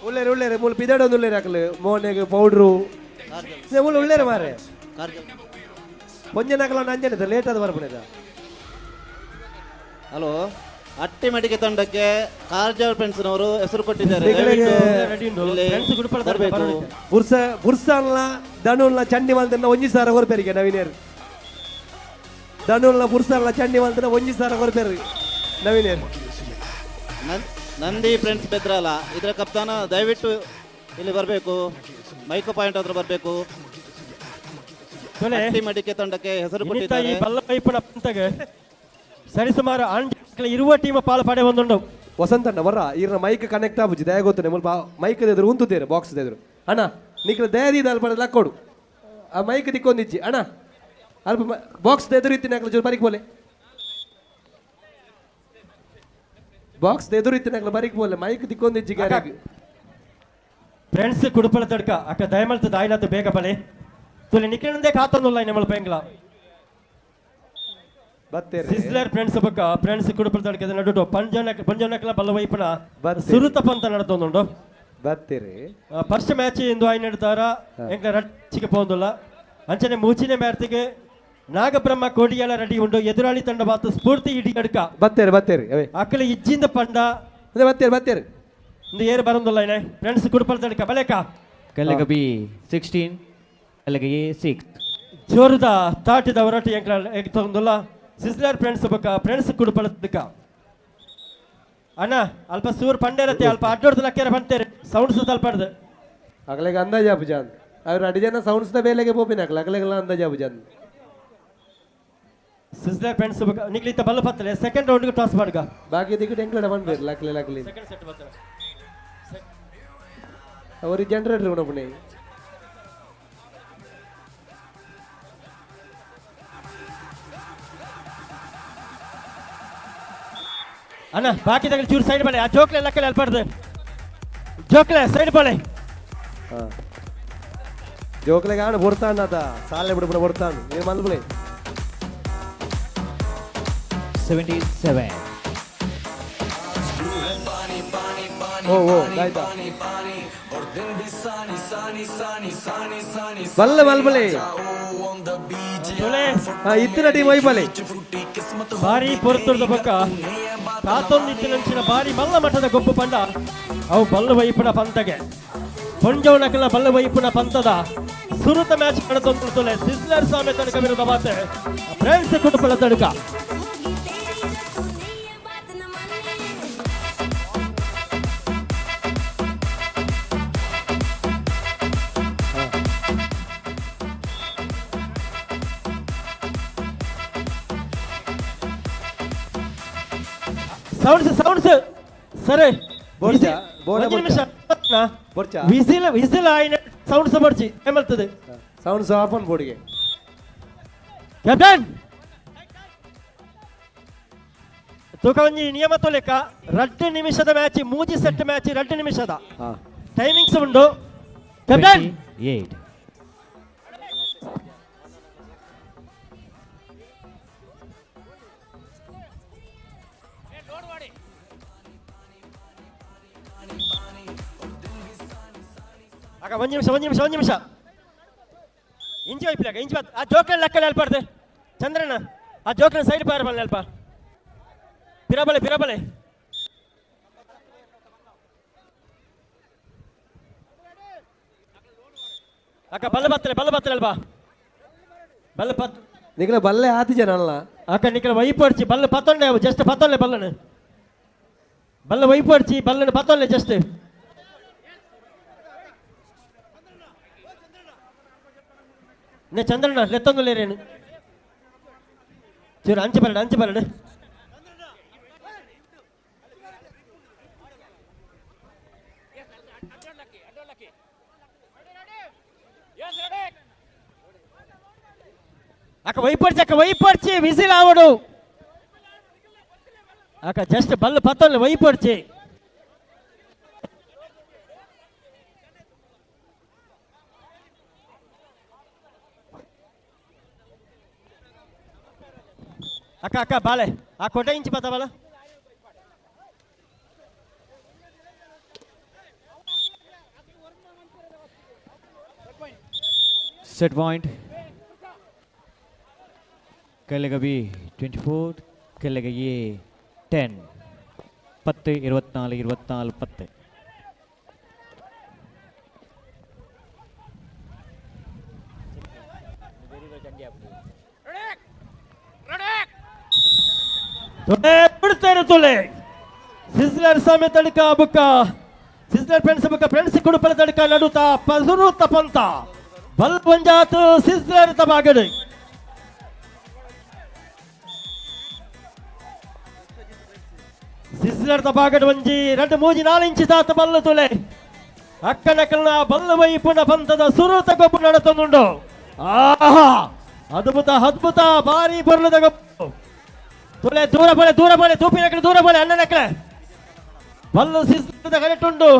ಉಳ್ಳೇರು ಉಳ್ಳೇರು ಮೂಲ ಪಿದಾಡೊಂದು ಉಳ್ಳೇರು ಹಾಕಲು ಮೋನೆಗ್ ಪೌಡ್ರು ಮೂಲ ಉಳ್ಳೇರು ಮಾರೆ ಒಂಜನಕಲ ನಂಜನಿದೆ ಲೇಟ್ ಆದ ಬರ್ಪುಣಿದ. ಹಲೋ ಅಟ್ಟಿ ಮಡಿಕೆ ತಂಡಕ್ಕೆ ಕಾರ್ಜಾಲ್ ಫ್ರೆಂಡ್ಸ್ನವರು ಹೆಸರು ಕೊಟ್ಟಿದ್ದಾರೆ. ನಿಗಳಿಗೆ ದಯವಿಟ್ಟು ಇಲ್ಲಿ ಬರ್ಬೇಕು. ಪುರ್ಸ ಪುರ್ಸಲ್ನ ದನುಲ್ನ ಚಂಡಿ ಮಲ್ತನ್ನ ಒಂಜಿ ಸಾರ ಕೊರ್ಪೇರಿಗೆ ನವೀನೇರು ದನುಲ್ನ ಪುರ್ಸಲ್ನ ಚಂಡಿ ಮಲ್ತನ ಒಂಜಿ ಸಾರ ಕೊರ್ಪೇರು ನವೀನೇರು. ನಂದಿ ಫ್ರೆಂಡ್ಸ್ ಬೆದ್ರಲ್ಲ ಇದರ ಕಪ್ತಾನ ದಯವಿಟ್ಟು ಇಲ್ಲಿ ಬರಬೇಕು, ಮೈಕೋ ಪಾಯಿಂಟ್ ಹತ್ರ ಬರಬೇಕು. ಅಟ್ಟಿ ಮಡಿಕೆ ತಂಡಕ್ಕೆ ಹೆಸರು ಇನ್ನಿತ ಈ ಕೊಟ್ಟಿದ್ದಾರೆ. ಬಲ್ಲ ಪೈಪುನ ಪಂತಗೆ ಸರಿಸುಮಾರು ಆಂಜ ಇರುವ ಟೀಮ್ ಪಾಲು ಪಡೆ ಒಂದುಂಡು. ವಸಂತಣ್ಣ ಬರ್ರ ಈರ್ನ ಮೈಕ್ ಕನೆಕ್ಟ್ ಆಪುಜಿ ದಯ ಗೊತ್ತುನೆ ಮುಲ್ಪ ಮೈಕ್ ಎದುರು ಉಂತುದೇರು ಬಾಕ್ಸ್ ಎದುರು ಅಣ್ಣ ನಿಕ್ಲ ದಯದೀದ ಅಲ್ಪ ಲಕ್ಕೊಡು ಆ ಮೈಕ್ ದಿಕ್ಕೊಂದಿಜ್ಜಿ ಅಣ್ಣ ಅಲ್ಪ ಬಾಕ್ಸ್ ಎದುರು ಇತ್ತಿನ ಅಕ್ಲ ಚೂರು ಬರಿಕ್ ಬೋಲೆ ಬಾಕ್ಸ್ ಎದುರು ಇತ್ತಿನ ಅಕ್ಲ ಬರಿಕ್ ಬೋಲೆ ಮೈಕ್ ದಿಕ್ಕೊಂದಿಜ್ಜಿ ಗ್ಯಾರೇಜ್. ಫ್ರೆಂಡ್ಸ್ ಕುಡುಪಳ ತಡ್ಕ ಅಕ್ಕ ದಯಮಲ್ತ ದಾಯಿನಾತು ಬೇಗ ಬಲೆ ತುಲೆ ನಿಕ್ಲಿನಂದೇ ಕಾತೊಂದುಲ್ಲ ನಿಮ್ಮಲ್ ಪೆಂಗ್ಲ ಬತ್ತೇರಿ. ಸಿಸ್ಲರ್ ಫ್ರೆಂಡ್ಸ್ ಬೊಕ್ಕ ಫ್ರೆಂಡ್ಸ್ ಕುಡುಪಳ ತಡ್ಕದ ನಡುಟು ಪಂಜೋನ ಪಂಜೋನಕ್ಲ ಬಲ್ಲ ವೈಪನ ಸುರುತ ಪಂತ ನಡತೊಂದುಂಡು ಬತ್ತೀರಿ. ಫಸ್ಟ್ ಮ್ಯಾಚ್ ಇಂದು ಆಯ್ ನಡ್ತಾರ ಎಂಕ್ಲ ರಚ್ಚಿಗೆ ಪೋಂದುಲ್ಲ ಅಂಚನೆ ಮೂಚಿನ ಮ್ಯಾರ್ತಿಗೆ ನಾಗಬ್ರಹ್ಮ ಕೋಡಿಯಾಳ ರೆಡಿ ಉಂಡು ಎದುರಾಳಿ ತಂಡ ಬಾತು ಸ್ಫೂರ್ತಿ ಇಡಿ ಅಡ್ಕ ಬತ್ತೇರಿ ಬತ್ತೇರಿ ಅವೇ ಅಕ್ಕಲ ಇಜ್ಜಿಂದ ಪಂಡ ಅದೇ ಬತ್ತೇರಿ ಬತ್ತೇರಿ ಇಂದು ಏರು ಬರಂದುಲ್ಲ ಇನೆ ಫ್ರೆಂಡ್ಸ್ ಕುಡುಪಳ ತಡ್ಕ ಬಲೇಕ ಕಲ್ಲಗ ಬಿ 16 ಕಲ್ಲಗ ಎ 6 ಜೋರದ ತಾಟಿದ ಹೊರಟು ಎಂಕ್ಲ ತಗೊಂದುಲ್ಲ ಸಿಸ್ಲರ್ ಫ್ರೆಂಡ್ಸ್ ಬೊಕ್ಕ ಫ್ರೆಂಡ್ಸ್ ಕುಡುಪಳ ತಡ್ಕ ಅಣ್ಣ ಅಲ್ಪ ಸೂರ್ ಪಂಡೇರತ್ತೆ ಅಲ್ಪ ಅಡ್ಡೋಡ್ದು ಲಕ್ಕೇರ ಬಂತೇರಿ ಸೌಂಡ್ಸ್ ಅಲ್ಪ ಅಗಲೆಗೆ ಅಂದಾಜು ಆಪುಜ ಅಂದ್ ಅವ್ರು ಅಡಿ ಜನ ಸೌಂಡ್ಸ್ದ ಬೇಲೆಗೆ ಪೋಪಿನ ಅಕ್ಲ ಅಗಲೆಗೆಲ್ಲ ಅಂದಾಜು ಆಪುಜ ಅಂದ್ ಸಿಸ್ಲರ್ ಫ್ರೆಂಡ್ಸ್ ಬೊಕ್ಕ ನಿಕ್ಲಿತ್ತ ಬಲ್ಲ ಪತ್ತಲೆ ಸೆಕೆಂಡ್ ರೌಂಡ್ಗೆ ಟಾಸ್ ಮಾಡ್ಗ ಬಾಕಿ ದಿಕ್ಕು ಎಂಕ್ಲಡ ಬಂದ್ಬೇರು ಲಕ್ಲೆ ಲಕ್ಲಿ ಸೆಕೆಂಡ್ ಸೆಟ್ ಬರ್ತಾರೆ ಅವ್ರಿಗೆ ಜನರೇಟರ್ ಉಣಪುಣೆ ಅಣ್ಣ ಬಾಕಿ ತಗಲಿ ಚೂರು ಸೈಡ್ ಬಳೆ ಆ ಜೋಕ್ಲೆ ಲಕ್ಕಲೆ ಅಲ್ಪಾಡ್ದು ಜೋಕ್ಲೆ ಸೈಡ್ ಬಳೆ ಜೋಕ್ಲೆಗೆ ಆಣ ಬೊರ್ತಾಣ ಆತ ಸಾಲೆ ಬಿಡು ಬಿಡು ಬೊರ್ತಾಣ ನೀನು ಮಲ್ಬಳೆ 77 ಓ ಓ ಆಯ್ತಾ ಬಲ್ಲ ಮಲ್ಬಳೆ ಹಾ ಇತ್ತಿನ ಟೀಮ್ ಒಯ್ಬಲೆ ಭಾರಿ ಪೊರ್ತುರ್ದ ಬೊಕ್ಕ ತಾತೊಂದಿತ್ತಿನಂಚಿನ ಭಾರಿ ಮಲ್ಲ ಮಠದ ಗೊಬ್ಬು ಪಂಡ ಅವು ಬಲ್ಲ ವೈಪುನ ಪಂತಗೆ ಪೊಂಜೋನಕಲ ಬಲ್ಲ ವೈಪುನ ಪಂತದ ಸುರುತ ಮ್ಯಾಚ್ ಕಡತೊಂದು ಸಿಸ್ಲರ್ ಸ್ವಾಮಿ ತಡಕ ವಿರುದ್ಧ ಬಾತೆ ಫ್ರೆಂಡ್ಸ್ ಕುಟುಂಬದ ತಡಕ ಸೌಂಡ್ಸ್ ಸೌಂಡ್ಸ್ ಸರಿ ಬೋರ್ಚಾ, ಬೋರ್ಡ ಒಂದು ನಿಮಿಷ ಬೋರ್ಚಾ. ವಿಸಿಲ್ ವಿಸಿಲ್ ಆಯ್ನ ಸೌಂಡ್ಸ್ ಬರ್ಚಿ ಏಮಲ್ತದೆ ಸೌಂಡ್ಸ್ ಆಫ್ ಆನ್ ಬೋರ್ಡ್ಗೆ ಕ್ಯಾಪ್ಟನ್ ತೂಕ ಒಂಜಿ ನಿಯಮ ತೊಲೆಕ ರಡ್ಡು ನಿಮಿಷದ ಮ್ಯಾಚ್ ಮೂಜಿ ಸೆಟ್ ಮ್ಯಾಚ್ ರಡ್ಡು ನಿಮಿಷದ ಟೈಮಿಂಗ್ಸ್ ಉಂಡು ಕ್ಯಾಪ್ಟನ್ 8 ಆಗ ಒಂದು ನಿಮಿಷ ಒಂದು ನಿಮಿಷ ಒಂದು ನಿಮಿಷ ಇಂಚಿ ಒಯ್ಪಿಲಾಗ ಇಂಚಿ ಬಾತ್ ಆ ಜೋಕ್ಲ ಲಕ್ಕಲೆ ಅಲ್ಪಾಡ್ದೆ ಚಂದ್ರಣ್ಣ ಆ ಜೋಕ್ಲ ಸೈಡ್ ಪಾರ ಬಲ್ಲೆ ಅಲ್ಪ ಪಿರಬಲೆ ಪಿರಬಲೆ ಅಕ್ಕ ಬಲ್ಲ ಬತ್ತಲೆ ಬಲ್ಲ ಬತ್ತಲೆ ಅಲ್ವಾ ಬಲ್ಲ ಪತ್ ನಿಖಲ ಬಲ್ಲೆ ಆತಿ ಜನ ಅಲ್ಲ ಅಕ್ಕ ನಿಖಲ ವೈಪರ್ಚಿ ಬಲ್ಲ ಪತ್ತೊಂಡೆ ಜಸ್ಟ್ ಪತ್ತೊಂಡೆ ಬಲ್ಲನು ಬಲ್ಲ ವೈಪರ್ಚಿ ಬಲ್ಲನು ಪತ್ತೊಂಡೆ ಜಸ್ಟ್ నే ಚಂದ್ರಣ್ಣ ಲೆತ್ತೊಂದುಲೇರೇನು ಚೂರು ಅಂಚೆ ಬರಡು ಅಂಚೆ ಬರಡು ಅಕ್ಕ ವೈಪರ್ಚಿ ಅಕ್ಕ ವೈಪರ್ಚಿ ವಿಸಿಲ್ ಆವಡು ಅಕ್ಕ ಜಸ್ಟ್ ಬಲ್ಲ ಪತ್ತೊಂದು ವೈಪರ್ಚಿ ಅಕ್ಕ ಅಕ್ಕ ಬಾಳೆ ಆ ಕೊಟ್ಟೆ ಇಂಚಿ ಬತ್ತ ಬಾಲ ಸೆಟ್ ಪಾಯಿಂಟ್ ಕಲ್ಲೆಗ ಬಿ 24 ಕಲ್ಲೆಗ ಎ 10 10 24 24 10 ತುಳೆ ಬಿಡ್ತಾರೆ ತುಳೆ ಸಿಸ್ಲರ್ ಸಾಮೆ ತಡ್ಕ ಬುಕ್ಕ ಸಿಸ್ಲರ್ ಫ್ರೆಂಡ್ಸ್ ಬುಕ್ಕ ಫ್ರೆಂಡ್ಸ್ ಕುಡುಪಲ ತಡ್ಕ ನಡುತ ಪಸುರು ತಪಂತ ಬಲ್ ಪಂಜಾತ್ ಸಿಸ್ಲರ್ ತಬಾಗಡೆ ಸಿಸ್ಲರ್ದ ಬಾಗಡ್ ಒಂಜಿ 2 3 4 ಇಂಚಿ ದಾತ ಬಲ್ಲ ತುಲೆ ಅಕ್ಕನಕಲ್ನ ಬಲ್ಲ ವೈಪುನ ಪಂಥದ ಸುರುತ ಗೊಬ್ಬು ನಡತೊಂದುಂಡು. ಆಹಾ ಅದ್ಭುತ ಅದ್ಭುತ ಭಾರಿ ಬೊರ್ಲದ ಗೊಬ್ಬು. ತುಲೆ ದೂರ ಬಲೆ ದೂರ ಬಲೆ ತೂಪಿನಕಲೆ ದೂರ ಬಲೆ ಅಣ್ಣನಕಲೆ ಬಲ್ಲು ಸಿಸ್ಲರ್ದ ಕರೆಕ್ಟ್ ಉಂಡು.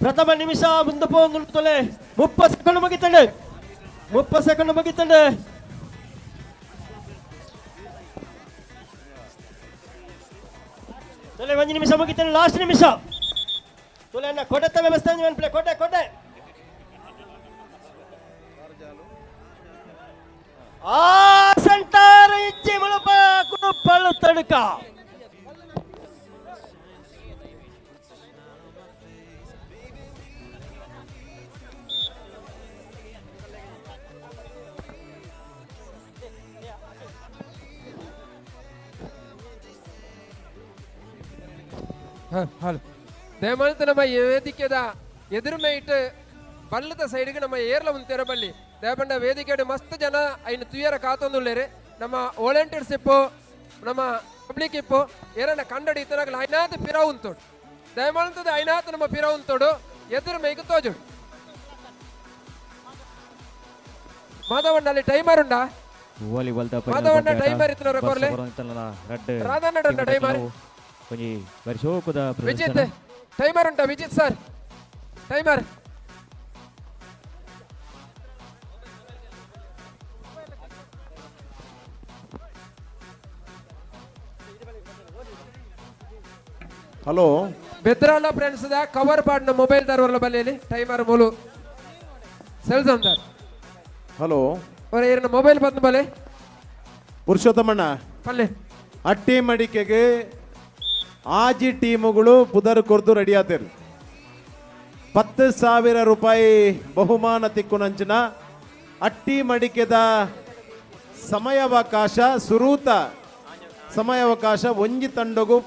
ಪ್ರಥಮ ನಿಮಿಷ ಮುಂದೆ ಪೋಂದುಂಡು ತುಲೆ 30 ಸೆಕೆಂಡ್ ಮುಗಿತಂಡೆ 30 ಸೆಕೆಂಡ್ ಮುಗಿತಂಡೆ. ತುಲೆ 1 ನಿಮಿಷ ಮುಗಿತಂಡೆ ಲಾಸ್ಟ್ ನಿಮಿಷ. ತುಲೆ ಅಣ್ಣ ಕೊಡತ್ತ ವ್ಯವಸ್ಥೆ ಪ್ಲೇ ಕೊಟ್ಟೆ ಕೊಟ್ಟೆ ಆ ಸೆಂಟರ್ ಇಜ್ಜಿ ಮುಳುಪ ಕುಡುಪಳ್ಳು ತಡುಕ. ಹಲೋ ದಯಮಾಡಿ ನಮ್ಮ ವೇದಿಕೆದ ಎದುರು ಮೇಟ್ ಬಲ್ಲದ ಸೈಡ್ಗೆ ನಮ್ಮ ಏರ್ಲ ಒಂದು ಬಲ್ಲಿ ದಯಪಂಡ ವೇದಿಕೆ ಮಸ್ತ್ ಜನ ಐನು ತುಯರ ಕಾತೊಂದುಲ್ಲೇರು. ನಮ್ಮ ವಾಲಂಟಿಯರ್ಸ್ ಇಪ್ಪು ನಮ್ಮ ಪಬ್ಲಿಕ್ ಇಪ್ಪು ಏರನ್ನ ಕಂಡಡಿ ಇತ್ತನಾಗಲ ಐನಾತ್ ಪಿರ ಉಂತೋಡು. ದಯಮಾಡ್ತದ ಐನಾತ್ ನಮ್ಮ ಪಿರ ಉಂತೋಡು ಎದುರು ಮೇಯ್ಗೆ ತೋಜೋಡು. ಮಾಧವಣ್ಣ ಅಲ್ಲಿ ಟೈಮರ್ ಉಂಡಾ? ವಾಲಿಬಾಲ್ ದ ಮಾಧವಣ್ಣ ಟೈಮರ್ ಇತ್ತನವರ ಕೊರ್ಲೆ. ರಾಧಣ್ಣ ಟೈಮರ್. ಒಂಜಿ ಬಾರಿ ಶೋಕುದ ವಿಜಿತ್ ಟೈಮರ್ ಉಂಟಾ? Vijith sir timer. Hello Bedrala friends the cover ಪಾಡ್ನ ಮೊಬೈಲ್ ದರ್ವರ್ಲ ಬಲ್ಲೇಲಿ ಟೈಮರ್ ಮೂಲು ಸೆಲ್ಸಮ್ ದಾರ್. ಹಲೋ ಅವರ ಏರಿನ ಮೊಬೈಲ್ ಬಂದು ಬಲೆ ಪುರುಷೋತ್ತಮಣ್ಣ ಪಲ್ಲೆ ಅಟ್ಟಿ ಮಡಿಕೆಗೆ ಆಜಿ ಟೀಮುಗಳು ಪುದರ್ ಕೊರ್ದು ರೆಡಿ ಆತೇರು. 10,000 ರೂಪಾಯಿ ಬಹುಮಾನ ತಿಕ್ಕುನಂಚಿನ ಅಟ್ಟಿ ಮಡಿಕೆದ ಸಮಯಾವಕಾಶ ಸುರೂತ ಸಮಯಾವಕಾಶ ಒಂಜಿ ತಂಡಗು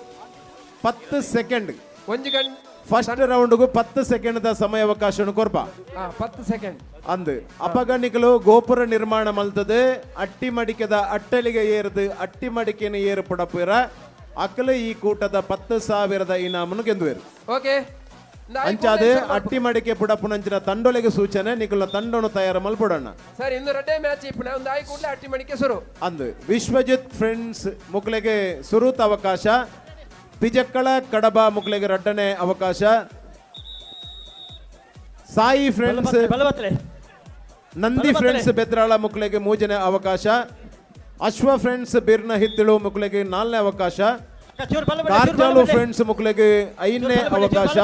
10 ಸೆಕೆಂಡ್. ಒಂಜಿ ಗಂಟೆ ಫಸ್ಟ್ ರೌಂಡ್ಗು 10 ಸೆಕೆಂಡ್ the ಸಮಯಾವಕಾಶ ಕೊರ್ಪ. 10 ಸೆಕೆಂಡ್ ಅಂದು ಅಪಗಣಿಕಲು ಗೋಪುರ ನಿರ್ಮಾಣ ಮಲ್ತದೆ ಅಟ್ಟಿ ಮಡಿಕೆದ ಅಟ್ಟಲಿಗೆ ಏರಿದು ಅಟ್ಟಿ ಮಡಿಕೆನ ಏರು ಪುಡಪುರ ಅಕಲ ಈ ಕೂಟದ 10,000 ಇನಾಮನ್ನು ಗೆಂದುವೇರು. ಓಕೆ ಅಂಚಾದೆ ಅಟ್ಟಿ ಮಡಿಕೆ ಪುಡಪುನಂಚಿನ ತಂಡೊಲೆಗೆ ಸೂಚನೆ ನಿಕುಲ ತಂಡೊನು ತಯಾರು ಮಲ್ಪೊಡಣ್ಣ. ಸರ್ ಇಂದು ರಡ್ಡೆ ಮ್ಯಾಚ್ ಇಪ್ಪುನ ಒಂದು ಆಯಿ ಕೂಡಲೇ ಅಟ್ಟಿ ಮಡಿಕೆ ಸುರು. ಅಂದು ವಿಶ್ವಜಿತ್ ಫ್ರೆಂಡ್ಸ್ ಮುಕ್ಲೆಗೆ ಸುರೂತ ಅವಕಾಶ, ಪಿಜಕ್ಕಳ ಕಡಬ ಮುಕ್ಲೆಗೆ ರಡ್ಡನೆ ಅವಕಾಶ, ಸಾಯಿ ಫ್ರೆಂಡ್ಸ್ ನಂದಿ ಫ್ರೆಂಡ್ಸ್ ಬೆದ್ರಾಳ ಮುಕ್ಲೆಗೆ ಮೂಜನೆ ಅವಕಾಶ, ಅಶ್ವ ಫ್ರೆಂಡ್ಸ್ ಬಿರ್ನ ಹಿತ್ತಿಳು ಮುಕ್ಲೆಗೆ 4ನೇ ಅವಕಾಶ, ಕಾರ್ಜಾಲು ಫ್ರೆಂಡ್ಸ್ ಮುಕ್ಲೆಗೆ 5ನೇ ಅವಕಾಶ,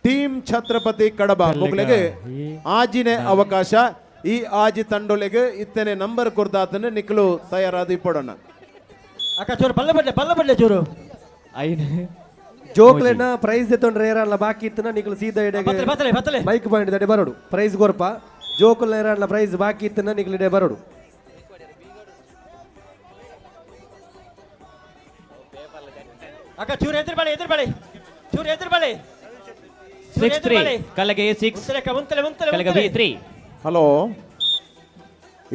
ಟೀಮ್ ಛತ್ರಪತಿ ಕಡಬ ಮುಕ್ಲೆಗೆ 6ನೇ ಅವಕಾಶ. ಈ ಆಜಿ ತಂಡೊಲೆಗೆ ಇತ್ತನೆ ನಂಬರ್ ಕೊರ್ದಾತನೆ ನಿಕ್ಲು ತಯಾರಾದ ಇಪ್ಪಡೋಣ. ಅಕ್ಕ ಚೂರು ಬಲ್ಲ ಬಡ್ಲೆ ಬಲ್ಲ ಬಡ್ಲೆ ಚೂರು ಜೋಕ್ಲೆನ ಪ್ರೈಸ್ ಎತ್ತೊಂಡ್ರೆ ಏರಲ್ಲ ಬಾಕಿ ಇತ್ತನ ನಿಕ್ಲು ಸೀದಾ ಇಡೆ ಮೈಕ್ ಪಾಯಿಂಟ್ ದಡೆ ಬರೋಡು ಪ್ರೈಸ್ ಕೊರ್ಪ. ಜೋಕುಲ್ನ ಏರಲ್ಲ ಪ್ರೈಸ್ ಬಾಕಿ ಇತ್ತನ ನಿಕ್ಲು ಇಡೆ ಬರೋಡು. ಅಕ್ಕ ಚೂರು ಎದುರು ಬಳಿ ಎದುರು ಬಳಿ ಚೂರು ಎದುರು ಬಳಿ 6-3 ಕಲಗೆ 6 ಕಲಗೆ B3. Hello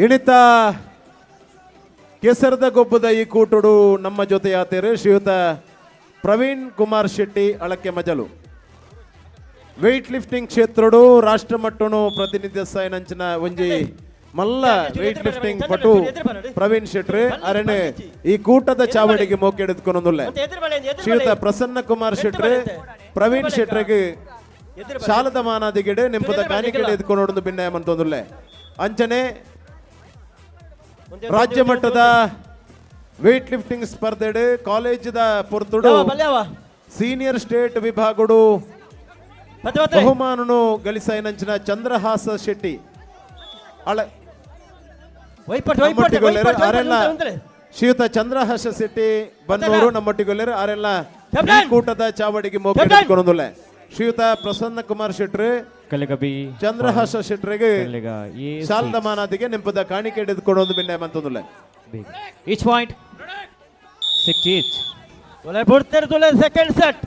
ಇಣಿತ ಕೆಸರದ ಗೊಬ್ಬದ ಈ ಕೂಟುಡು ನಮ್ಮ ಜೊತೆ ಆತೇರು ಶ್ರೀಯುತ ಪ್ರವೀಣ್ ಕುಮಾರ್ ಶೆಟ್ಟಿ ಅಳಕೆ ಮಜಲು. ವೆಯ್ಟ್ ಲಿಫ್ಟಿಂಗ್ ಕ್ಷೇತ್ರಡು ರಾಷ್ಟ್ರ ಮಟ್ಟನು ಪ್ರತಿನಿಧಿಸಾಯನಂಚಿನ ಒಂಜಿ ಮಲ್ಲ ವೆಯ್ಟ್ ಲಿಫ್ಟಿಂಗ್ ಪಟು ಪ್ರವೀಣ್ ಶೆಟ್ಟಿ ಅರಣೆ ಈ ಕೂಟದ ಚಾವಡಿಗೆ ಮೋಕೆಡೆದುಕೊಂಡೊಂದುಲ್ಲೆ. ಶ್ರೀಯುತ ಪ್ರಸನ್ನ ಕುಮಾರ್ ಶೆಟ್ಟಿ ಪ್ರವೀಣ್ ಶೆಟ್ರಿಗೆ ಶಾಲದ ಮಾನಾದಿಗೆಡೆ ನೆಂಪದ ಕಾಣಿಕೆಡೆ ಎದ್ಕೊಂಡು ಭಿನ್ನಯ ಮಂತೊಂದುಲ್ಲೆ. ಅಂಚನೆ ರಾಜ್ಯ ಮಟ್ಟದ ವೆಯ್ಟ್ ಲಿಫ್ಟಿಂಗ್ ಸ್ಪರ್ಧೆಡು ಕಾಲೇಜದ ಪೊರ್ತುಡು ಸೀನಿಯರ್ ಸ್ಟೇಟ್ ವಿಭಾಗಡು ಬಹುಮಾನನು ಗಳಿಸಾಯಿನಂಚಿನ ಚಂದ್ರಹಾಸ ಶೆಟ್ಟಿ ಅಳ ಅರೆಲ್ಲ ಶ್ರೀಯುತ ಚಂದ್ರಹಾಸ ಶೆಟ್ಟಿ ಬನ್ನೂರು ನಮ್ಮೊಟ್ಟಿಗೊಲ್ಲೆರು ಅರೆಲ್ಲ ಕೂಟದ ಚಾವಡಿಗೆ ಮೋಕೆಡೆದುಕೊಂಡೊಂದುಲ್ಲೆ. ಶ್ರೀಯುತ ಪ್ರಸನ್ನ ಕುಮಾರ್ ಶೆಟ್ರು ಚಂದ್ರಹಾಸ ಶೆಟ್ರಿಗೆ ಶಾಲದ ಮಾನಾದಿಗೆ ನೆಂಪದ ಕಾಣಿಕೆ ಹಿಡಿದುಕೊಂಡು ಬಿನ್ನೆ ಮಂತೊಂದುಲ್ಲೆ. Each point 6 each. ತೊಲೆ ಬಿಡ್ತಾರೆ ತೊಲೆ ಸೆಕೆಂಡ್ ಸೆಟ್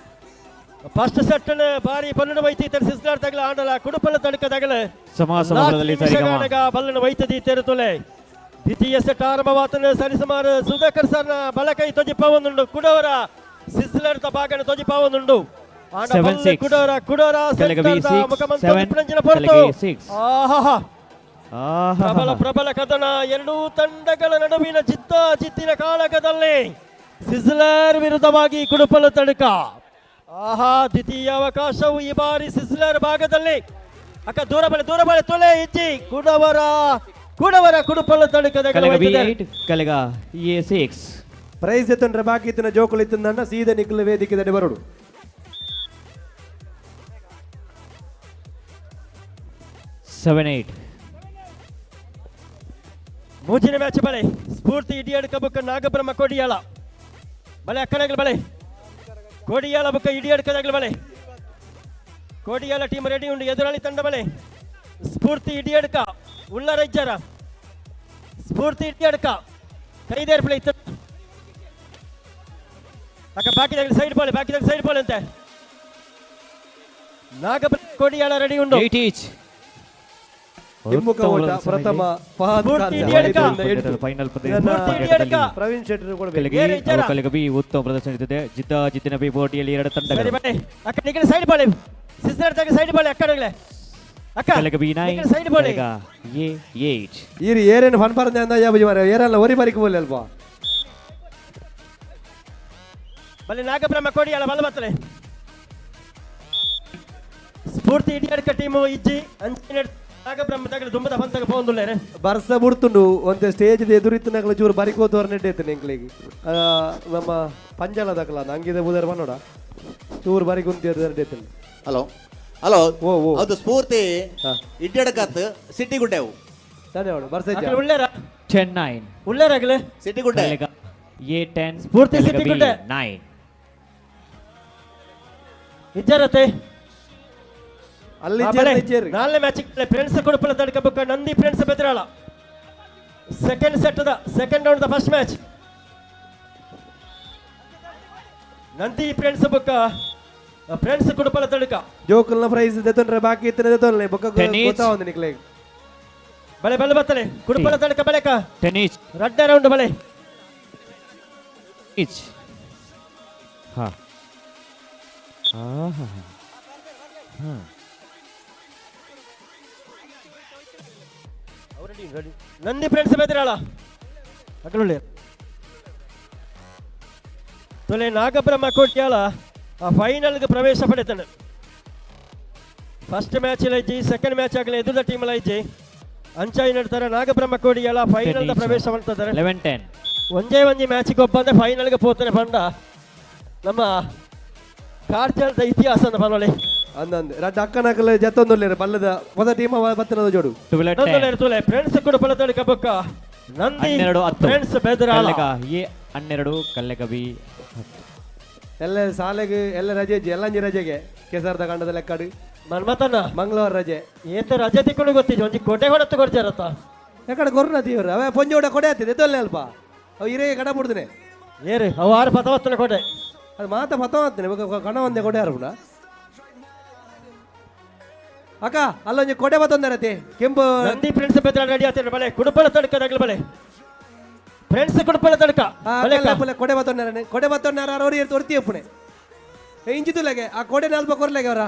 ಫಸ್ಟ್ ಸೆಟ್ ಬಾರಿ ಬಲ್ಲನ ವೈತಿ ಸಿಸ್ಲಾರ್ ತಗಲ ಆಂಡಲ ಕುಡುಪಲ್ಲ ತಡಕ ತಗಲ ಸಮ ಸಮದಲ್ಲಿ ಸರಿಗಮ ಬಲ್ಲನ ವೈತದಿ ತೆರೆ ತೊಲೆ. ದ್ವಿತೀಯ ಸೆಟ್ ಆರಂಭವಾತನ ಸರಿಸುಮಾರು ಸುಧಾಕರ್ ಸರ್ನ ಬಲಕೈ ತೊಜಿಪ್ಪ ಒಂದುಂಡು ಕುಡವರ ಸಿಸ್ಲರ್ ಭಾಗನ ತೊಜಿಪಾವೊಂದುಂಡು. ಆಂಡ 7 ಬಲ್ಲೆ 6. ಕುಡೋರ ಕುಡೋರ ಕಲೆಗ ಬಿ ಸೆಂಟರ್ದ 6 ಮುಖಮಂತ 7 ವಿಪ್ರಂಜಿನ ಪೊರ್ತು. ಕಲೆಗ ಎ 6. ಆಹಾಹಾ. ಆಹಾಹಾ. ಪ್ರಬಲ ಪ್ರಬಲ ಕದನ ಎರಡೂ ತಂಡಗಳ ನಡುವಿನ ಜಿತ್ತ ಜಿತ್ತಿನ ಕಾಳಗದಲ್ಲಿ ಸಿಸ್ಲರ್ ವಿರುದ್ಧವಾಗಿ ಕುಡುಪಲ ತಡುಕ. ಆಹಾ, ದ್ವಿತೀಯ ಅವಕಾಶವು ಈ ಬಾರಿ ಸಿಸ್ಲರ್ ಭಾಗದಲ್ಲಿ. ಅಕ್ಕ ದೂರ ಬಳೆ ದೂರ ಬಳೆ ತೊಲೆ ಇಜ್ಜಿ ಕುಡವರ ಕುಡವರ ಕುಡುಪಲ ತಡುಕದ ಕಲೆಗ ಬಿ 8 ಕಲೆಗ ಎ 6. ಪ್ರೈಸ್ ಎತ್ತಂಡ್ರೆ ಬಾಕಿ ಇತ್ತಿನ ಜೋಕುಲು ಇತ್ತಿನ ಸೀದ ನಿಕ್ಕಲು ವೇದಿಕೆ ದಡೆ ಬರೋಡು. 7 8. ಮೂಜಿನ ಮ್ಯಾಚ್ ಬಳೆ ಸ್ಫೂರ್ತಿ ಇಡಿಯಡ್ಕ ಬುಕ್ಕ ನಾಗಬ್ರಹ್ಮ ಕೊಡಿಯಾಳ ಬಳೆ ಅಕ್ಕನಗಲ ಬಳೆ ಕೊಡಿಯಾಳ ಬುಕ್ಕ ಇಡಿಯಡ್ಕದಾಗಲ ಬಳೆ ಕೊಡಿಯಾಳ ಟೀಮ್ ರೆಡಿ ಉಂಡು ಎದುರಾಳಿ ತಂಡ ಬಳೆ ಸ್ಫೂರ್ತಿ ಇಡಿಯಡ್ಕ ಉಳ್ಳಾರ ಇಜ್ಜಾರ ಸ್ಫೂರ್ತಿ ಇಡಿಯಡ್ಕ ಕೈದೇರ್ ಪ್ಲೇ ಇತ್ತು ಅಕ್ಕ ಬಾಕಿದಾಗಲಿ ಸೈಡ್ ಬಾಳೆ ಬಾಕಿದಾಗ ಸೈಡ್ ಬಾಲ್ ಅಂತೆ ನಾಗಬ್ರಹ್ಮ ಕೊಡಿಯಾಳ ರೆಡಿ ಉಂಡು. 8 ಈಚ್. ಹಿಮ್ಮುಖ ಓಟ ಪ್ರಥಮ ಫಹದ್ ಸ್ಫೂರ್ತಿ ಖಾನ್ ಇಡಿಯಡ್ಕ. 5ರಿಂದ 8. ಫೈನಲ್ ಇದನ್ನ ಪಂದ್ಯದಲ್ಲಿ ಪ್ರವೀಣ್ ಶೆಟ್ಟರ್ ಕೊಡಬೇಕು. ಕಲೆಗ ಎ ಹಾಗೂ ಕಲೆಗ ಬಿ ಉತ್ತಮ ಪ್ರದರ್ಶನ ನೀಡುತ್ತಿದೆ. ಜಿದ್ದ ಜಿದ್ದಿನ ಬಿ ಪೋಟಿಯಲ್ಲಿ ಎರಡು ಸರಿ ತಂಡಗಳು. ಬಳೆ ಅಕ್ಕ ನಿಗಡೆ ಸೈಡ್ ಬಾಳೆ ಸಿಸ್ಟರ್ ತಗ ಸೈಡ್ ಬಾಳೆ ಅಕ್ಕಡಗಲೆ ಅಕ್ಕ ಕಲೆಗ ಬಿ 9 ನಿಗಡೆ ಸೈಡ್ ಬಾಳೆ. ಕಲೆಗ ಎ 8. ಈರು ಏರೇನು ಫನ್ ಪರಂದೆ ಅಂದ ಯಾಬುಜಿ ಮಾರ್ರೆ, ಏರಲ್ಲ ಒರಿ ಬಾರಿಕ್ ಬೋಲೆ ಅಲ್ಪ. ಬಲೆ ನಾಗಬ್ರಹ್ಮ ಕೊಡಿಯಾಳ ಬಲ ಬತ್ತಲೆ ಸ್ಫೂರ್ತಿ ಇಡಿಯಡ್ಕ ಟೀಮು ಇಜ್ಜಿ ಅಂಚಿನ ನಾಗಬ್ರಹ್ಮ ತಗಲು ದುಂಬದ ಪಂತಗ ಪೋಂದುಲ್ಲೇರೆ. ಬರ್ಸ ಬುಡ್ತುಂಡು ಒಂತೆ ಸ್ಟೇಜ್ ಎದುರಿತ್ತು ನಗಲ ಚೂರು ಬರಿಕೋತು ಹೊರನೆಡ್ಡೆ ಇತ್ತು ಎಂಕ್ಲೆಗ್. ನಮ್ಮ ಪಂಜಾಲ ದಕಲ ಅಂಗಿದ ಬುದರ್ ಬನ್ನೋಡ ಚೂರು ಬರಿ ಕುಂತಿ ಎದುರು ಇತ್ತು. ಹಲೋ ಹಲೋ ಓ ಓ ಅದು ಸ್ಫೂರ್ತಿ ಇಡ್ಡಡ್ಕತ್ ಸಿಟಿ ಗುಡ್ಡೆವು. ಧನ್ಯವಾದ ಬರ್ಸ. ಅಕಲ ಉಳ್ಳೇರ 10 9. ಉಳ್ಳೇರ ಅಗಲೆ ಸಿಟಿ ಗುಡ್ಡೆ. ಕಲೆಗ ಎ 10 ಸ್ಫೂರ್ತಿ ಕಲೆಗ ಸಿಟಿ ಬಿ ಗುಡ್ಡೆ. 9. ಇಜ್ಜರತೆ ಅಲ್ಲಿ ಆ, ಇಜ್ಜೇರು, ಬಲೆ. ಇಜ್ಜೇರು. ನಾಲ್ನೇ ಮ್ಯಾಚ್ ಫ್ರೆಂಡ್ಸ್ ಕೊಡುಪಲ ತಡ್ಕಬೇಕು Nandi friends Bedrala second set the second round the first match Nandi friends ಬುಕ್ಕ ಫ್ರೆಂಡ್ಸ್ ಕೊಡುಪಲ ತಡ್ಕ. ಜೋಕುಲ್ನ ಪ್ರೈಸ್ ದೆತೊಂಡ್ರೆ ಬಾಕಿ ಇತ್ತಿನ ದೆತೊನ್ಲೆ ಬೊಕ್ಕ 10 ಈಚ್. ಗೊತ್ತಾವಂದು ನಿಕ್ಲೆಗ್. ಬಳೆ ಬಲೆ ಬತ್ತಲೆ ಕುಡುಪಲ ತಡ್ಕ ಬಳೆಕ 10 ಈಚ್. ರಡ್ಡ ರೌಂಡ್ ಬಳೆ ಈಚ್. ಹಾ ಆಹಾ ಹಾ. ನಂದಿ ಫ್ರೆಂಡ್ಸ್ ಬೆದ್ರಾಳ ಅಗಲುಳ್ಳಿ ತೊಲೆ ನಾಗಬ್ರಹ್ಮ ಕೋಟ್ಯಾಳ ಆ ಫೈನಲ್ಗೆ ಪ್ರವೇಶ ಪಡೆತಾನೆ. ಫಸ್ಟ್ ಮ್ಯಾಚ್ ಇಜ್ಜಿ ಸೆಕೆಂಡ್ ಮ್ಯಾಚ್ ಆಗಲಿ ಎದುರದ ಟೀಮ್ ಇಜ್ಜಿ ಅಂಚಾಯಿ ನಡ್ತಾರೆ ನಾಗಬ್ರಹ್ಮ ಕೋಡಿಯಾಳ ಫೈನಲ್ 10 ಈಚ್. ಪ್ರವೇಶ ಮಾಡ್ತಾರೆ. 11 10. ಒಂಜೇ ಒಂಜಿ ಮ್ಯಾಚಿಗೆ ಒಬ್ಬ ಅಂದ್ರೆ ಫೈನಲ್ಗೆ ಪೋತಾನೆ ಪಂಡ ನಮ್ಮ ಕಾರ್ಚಲ್ದ ಇತಿಹಾಸ ಪನೊಳಿ. ಅಂದಂದೆ ರಡ್ಡ ಅಕ್ಕನಕಲ್ ಜತ್ತೊಂದುಲ್ಲೇರು ಬಲ್ಲದ ಹೊಸ ಟೀಮ್ ಬತ್ತನದ ಜೋಡು. 12 10. ತುಲೆ ಫ್ರೆಂಡ್ಸ್ ಕೂಡ ಬಲತಳಿಕ ಬೊಕ್ಕ ನಂದಿ 12 10. ಫ್ರೆಂಡ್ಸ್ ಬೆದರಾಳ. ಕಲೆಗ ಎ 12 ಕಲೆಗ ಬಿ 10. ಎಲ್ಲ ಸಾಲೆಗೆ ಎಲ್ಲ ರಜೆ ಇಜ್ಜಿ, ಎಲ್ಲಂಜಿ ರಜೆಗೆ ಕೆಸರ್ದ ಕಂಡದ ಲೆಕ್ಕಡು. ಮನ್ಮತನ ಮಂಗಳವಾರ ರಜೆ. ಏತ ರಜೆ ತಿಕ್ಕೊಂಡು ಗೊತ್ತಿಜ್ಜಿ ಒಂಜಿ ಕೊಟೆ ಹೊಡತ್ತು ಕೊಡ್ಚಾರತ್ತ. ಯಾಕಡೆ ಕೊರ್ನ ತೀವ್ರ ಅವೇ ಪೊಂಜೋಡ ಕೊಡೆ ಆತಿದೆ ಎತ್ತೊಲ್ಲೆ ಅಲ್ಪ ಅವು ಹಿರೇ ಕಡ ಬಿಡ್ದಿನಿ. ಏರು ಅವು ಆರು ಪತವತ್ತನ ಕೊಡೆ. ಅದು ಮಾತ ಪತವತ್ತನೆ ಕಣ ಒಂದೇ ಕೊಡೆ ಯಾರು ಪುನಃ. ಅಕ್ಕ ಅಲ್ಲೊಂಜಿ ಕೊಡೆ ಬತ್ತೊಂದರತೆ ಕೆಂಪು. ನಂದಿ ಫ್ರೆಂಡ್ಸ್ ಬೆದರಾಳ ರೆಡಿ ಆತಿರ ಬಳೆ ಕುಡುಪಳ ತಡ್ಕದಾಗಲಿ ಬಳೆ ಫ್ರೆಂಡ್ಸ್ ಕುಡುಪಳ ತಡ್ಕ ಬಳೆ ಅಕ್ಕ. ಪುಲೆ ಕೊಡೆ ಬತ್ತೊಂದಾರನೆ ಕೊಡೆ ಬತ್ತೊಂದಾರ ಅವ್ರು ಒರ್ತಿ ಅಪ್ಪುನೆ ಇಂಚಿತುಲಗೆ ಆ ಕೊಡೆ ನಾಲ್ಪ ಕೊರ್ಲೆಗೆ ಅವರ.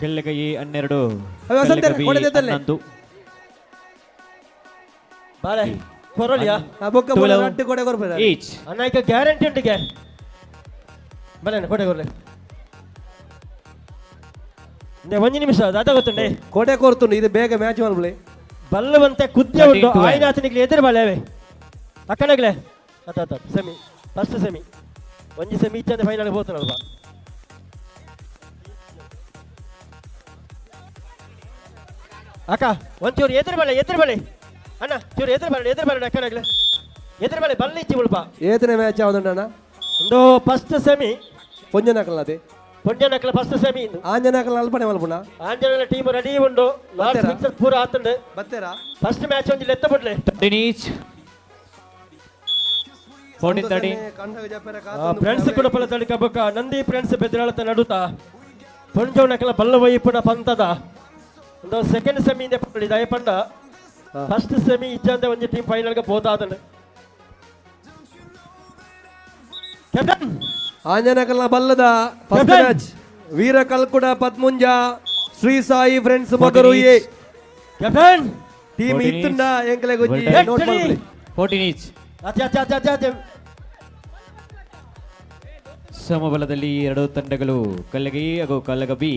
ಕಲೆಗ ಎ 12 ಅವೆ ವಸಂತ ಕಲೆಗ ಬಿ ಕೊಡೆ ದೆತ್ತೊಲ್ಲೆ. 11. ಬಾಳೆ ಕೊರೊಲಿಯಾ. ಆ ಬೊಕ್ಕ ಪುಲೆ 12 ರಡ್ಡು ಕೊಡೆ ಕೊರ್ಪುನ. ಈಚ್. ಅಣ್ಣ ಈಗ ಗ್ಯಾರಂಟಿ ಉಂಟಿಗೆ ಬಲೆ ಅಣ್ಣ, ಕೊಡೆ ಕೊರ್ಲೆ ಒಂಜಿ ನಿಮಿಷ ದಾದ ಗೊತ್ತುಂಡೆ ಕೊಡೆ ಕೊರ್ತುಂಡು ಇದು ಬೇಗ ಮ್ಯಾಚ್ ಮಲ್ಪಲೆ. ಬಲ್ಲವಂತೆ ಕುದ್ದೆ 13 ಉಂಟು 12. ಆಯ್ನಾತನಿಗೆ ಎದುರು ಬಾಳೆ ಅವೇ ಅಕ್ಕನಗ್ಲೆ ಅತ್ತ ಅತ್ತ ಸೆಮಿ ಫಸ್ಟ್ ಸೆಮಿ ಒಂಜಿ ಸೆಮಿ ಇಚ್ಚಂದೆ ಫೈನಲ್ ಹೋಗ್ತಾನಲ್ವಾ ಅಕ್ಕ ಒಂಚೂರು ಎದುರು ಬಳೆ ಎದುರು ಬಳೆ ಅಣ್ಣ ಚೂರು ಎದುರು ಬರಣ ಎದುರು ಬರಣ ಅಕ್ಕನಗ್ಲೆ ಎದುರು ಬಳೆ ಬಲ್ಲ ಇಚ್ಚಿ ಉಳ್ಪ. ಏತನೇ ಮ್ಯಾಚ್ ಯಾವ್ದುಂಡಣ್ಣ? ಒಂದು ಫಸ್ಟ್ ಸೆಮಿ. ಪೊಂಜನಕಲ್ ಅದೇ ಪೊಂಜನಕಲ ಫಸ್ಟ್ ಸೆಮಿ ಇಂದು. ಆಂಜನಕಲ್ ಅಲ್ಪನೆ ಮಲ್ಪುನ. ಆಂಜನ ಟೀಮ್ ರೆಡಿ ಉಂಡು ಲಾಸ್ಟ್ ಬತ್ತೇರಾ? ಫಿಕ್ಸರ್ ಪೂರ ಆತುಂಡು. ಬತ್ತೇರಾ? ಫಸ್ಟ್ ಮ್ಯಾಚ್ ಒಂಜಿ ಲೆತ್ತ ಬಿಡ್ಲೆ. 13 ಈಚ್. 14 13. ಫ್ರೆಂಡ್ಸ್ ಕುಡಪಲ ತಡಿಕ ಬೊಕ್ಕ ನಂದಿ ಫ್ರೆಂಡ್ಸ್ ಬೆದ್ರಾಳತ ನಡುತ ಪೊಂಜೋನಕಲ ಬಲ್ಲ ವೈಪುನ ಪಂತದ ಒಂದು ಸೆಕೆಂಡ್ ಸೆಮಿ ಇಂದ ಪಂಡಿ ದಯ ಪಂಡ ಫಸ್ಟ್ ಸೆಮಿ ಇಜ್ಜಂದೆ ಒಂಜಿ ಟೀಮ್ ಫೈನಲ್ಗೆ ಪೋತಾದಂಡು. ಆಂಜನಕಲ್ನ ಬಲ್ಲದ first match Veera Kalkuda Padmunja Shri Sai friends Mogaru A captain team ಇತ್ತುಂಡ ಎಂಕಲೆ ಗುಜ್ಜಿ ನೋಟ್ ಮಲ್ಪುಲೆ. 14 ಈಚ್. ಅತ್ತೆ ಅತ್ತೆ ಅತ್ತೆ ಅತ್ತೆ ಅತ್ತೆ. ಸಮಬಲದಲ್ಲಿ ಎರಡು ತಂಡಗಳು ಕಲ್ಲಗಿ ಹಾಗೂ ಕಲ್ಲಗ ಬಿ.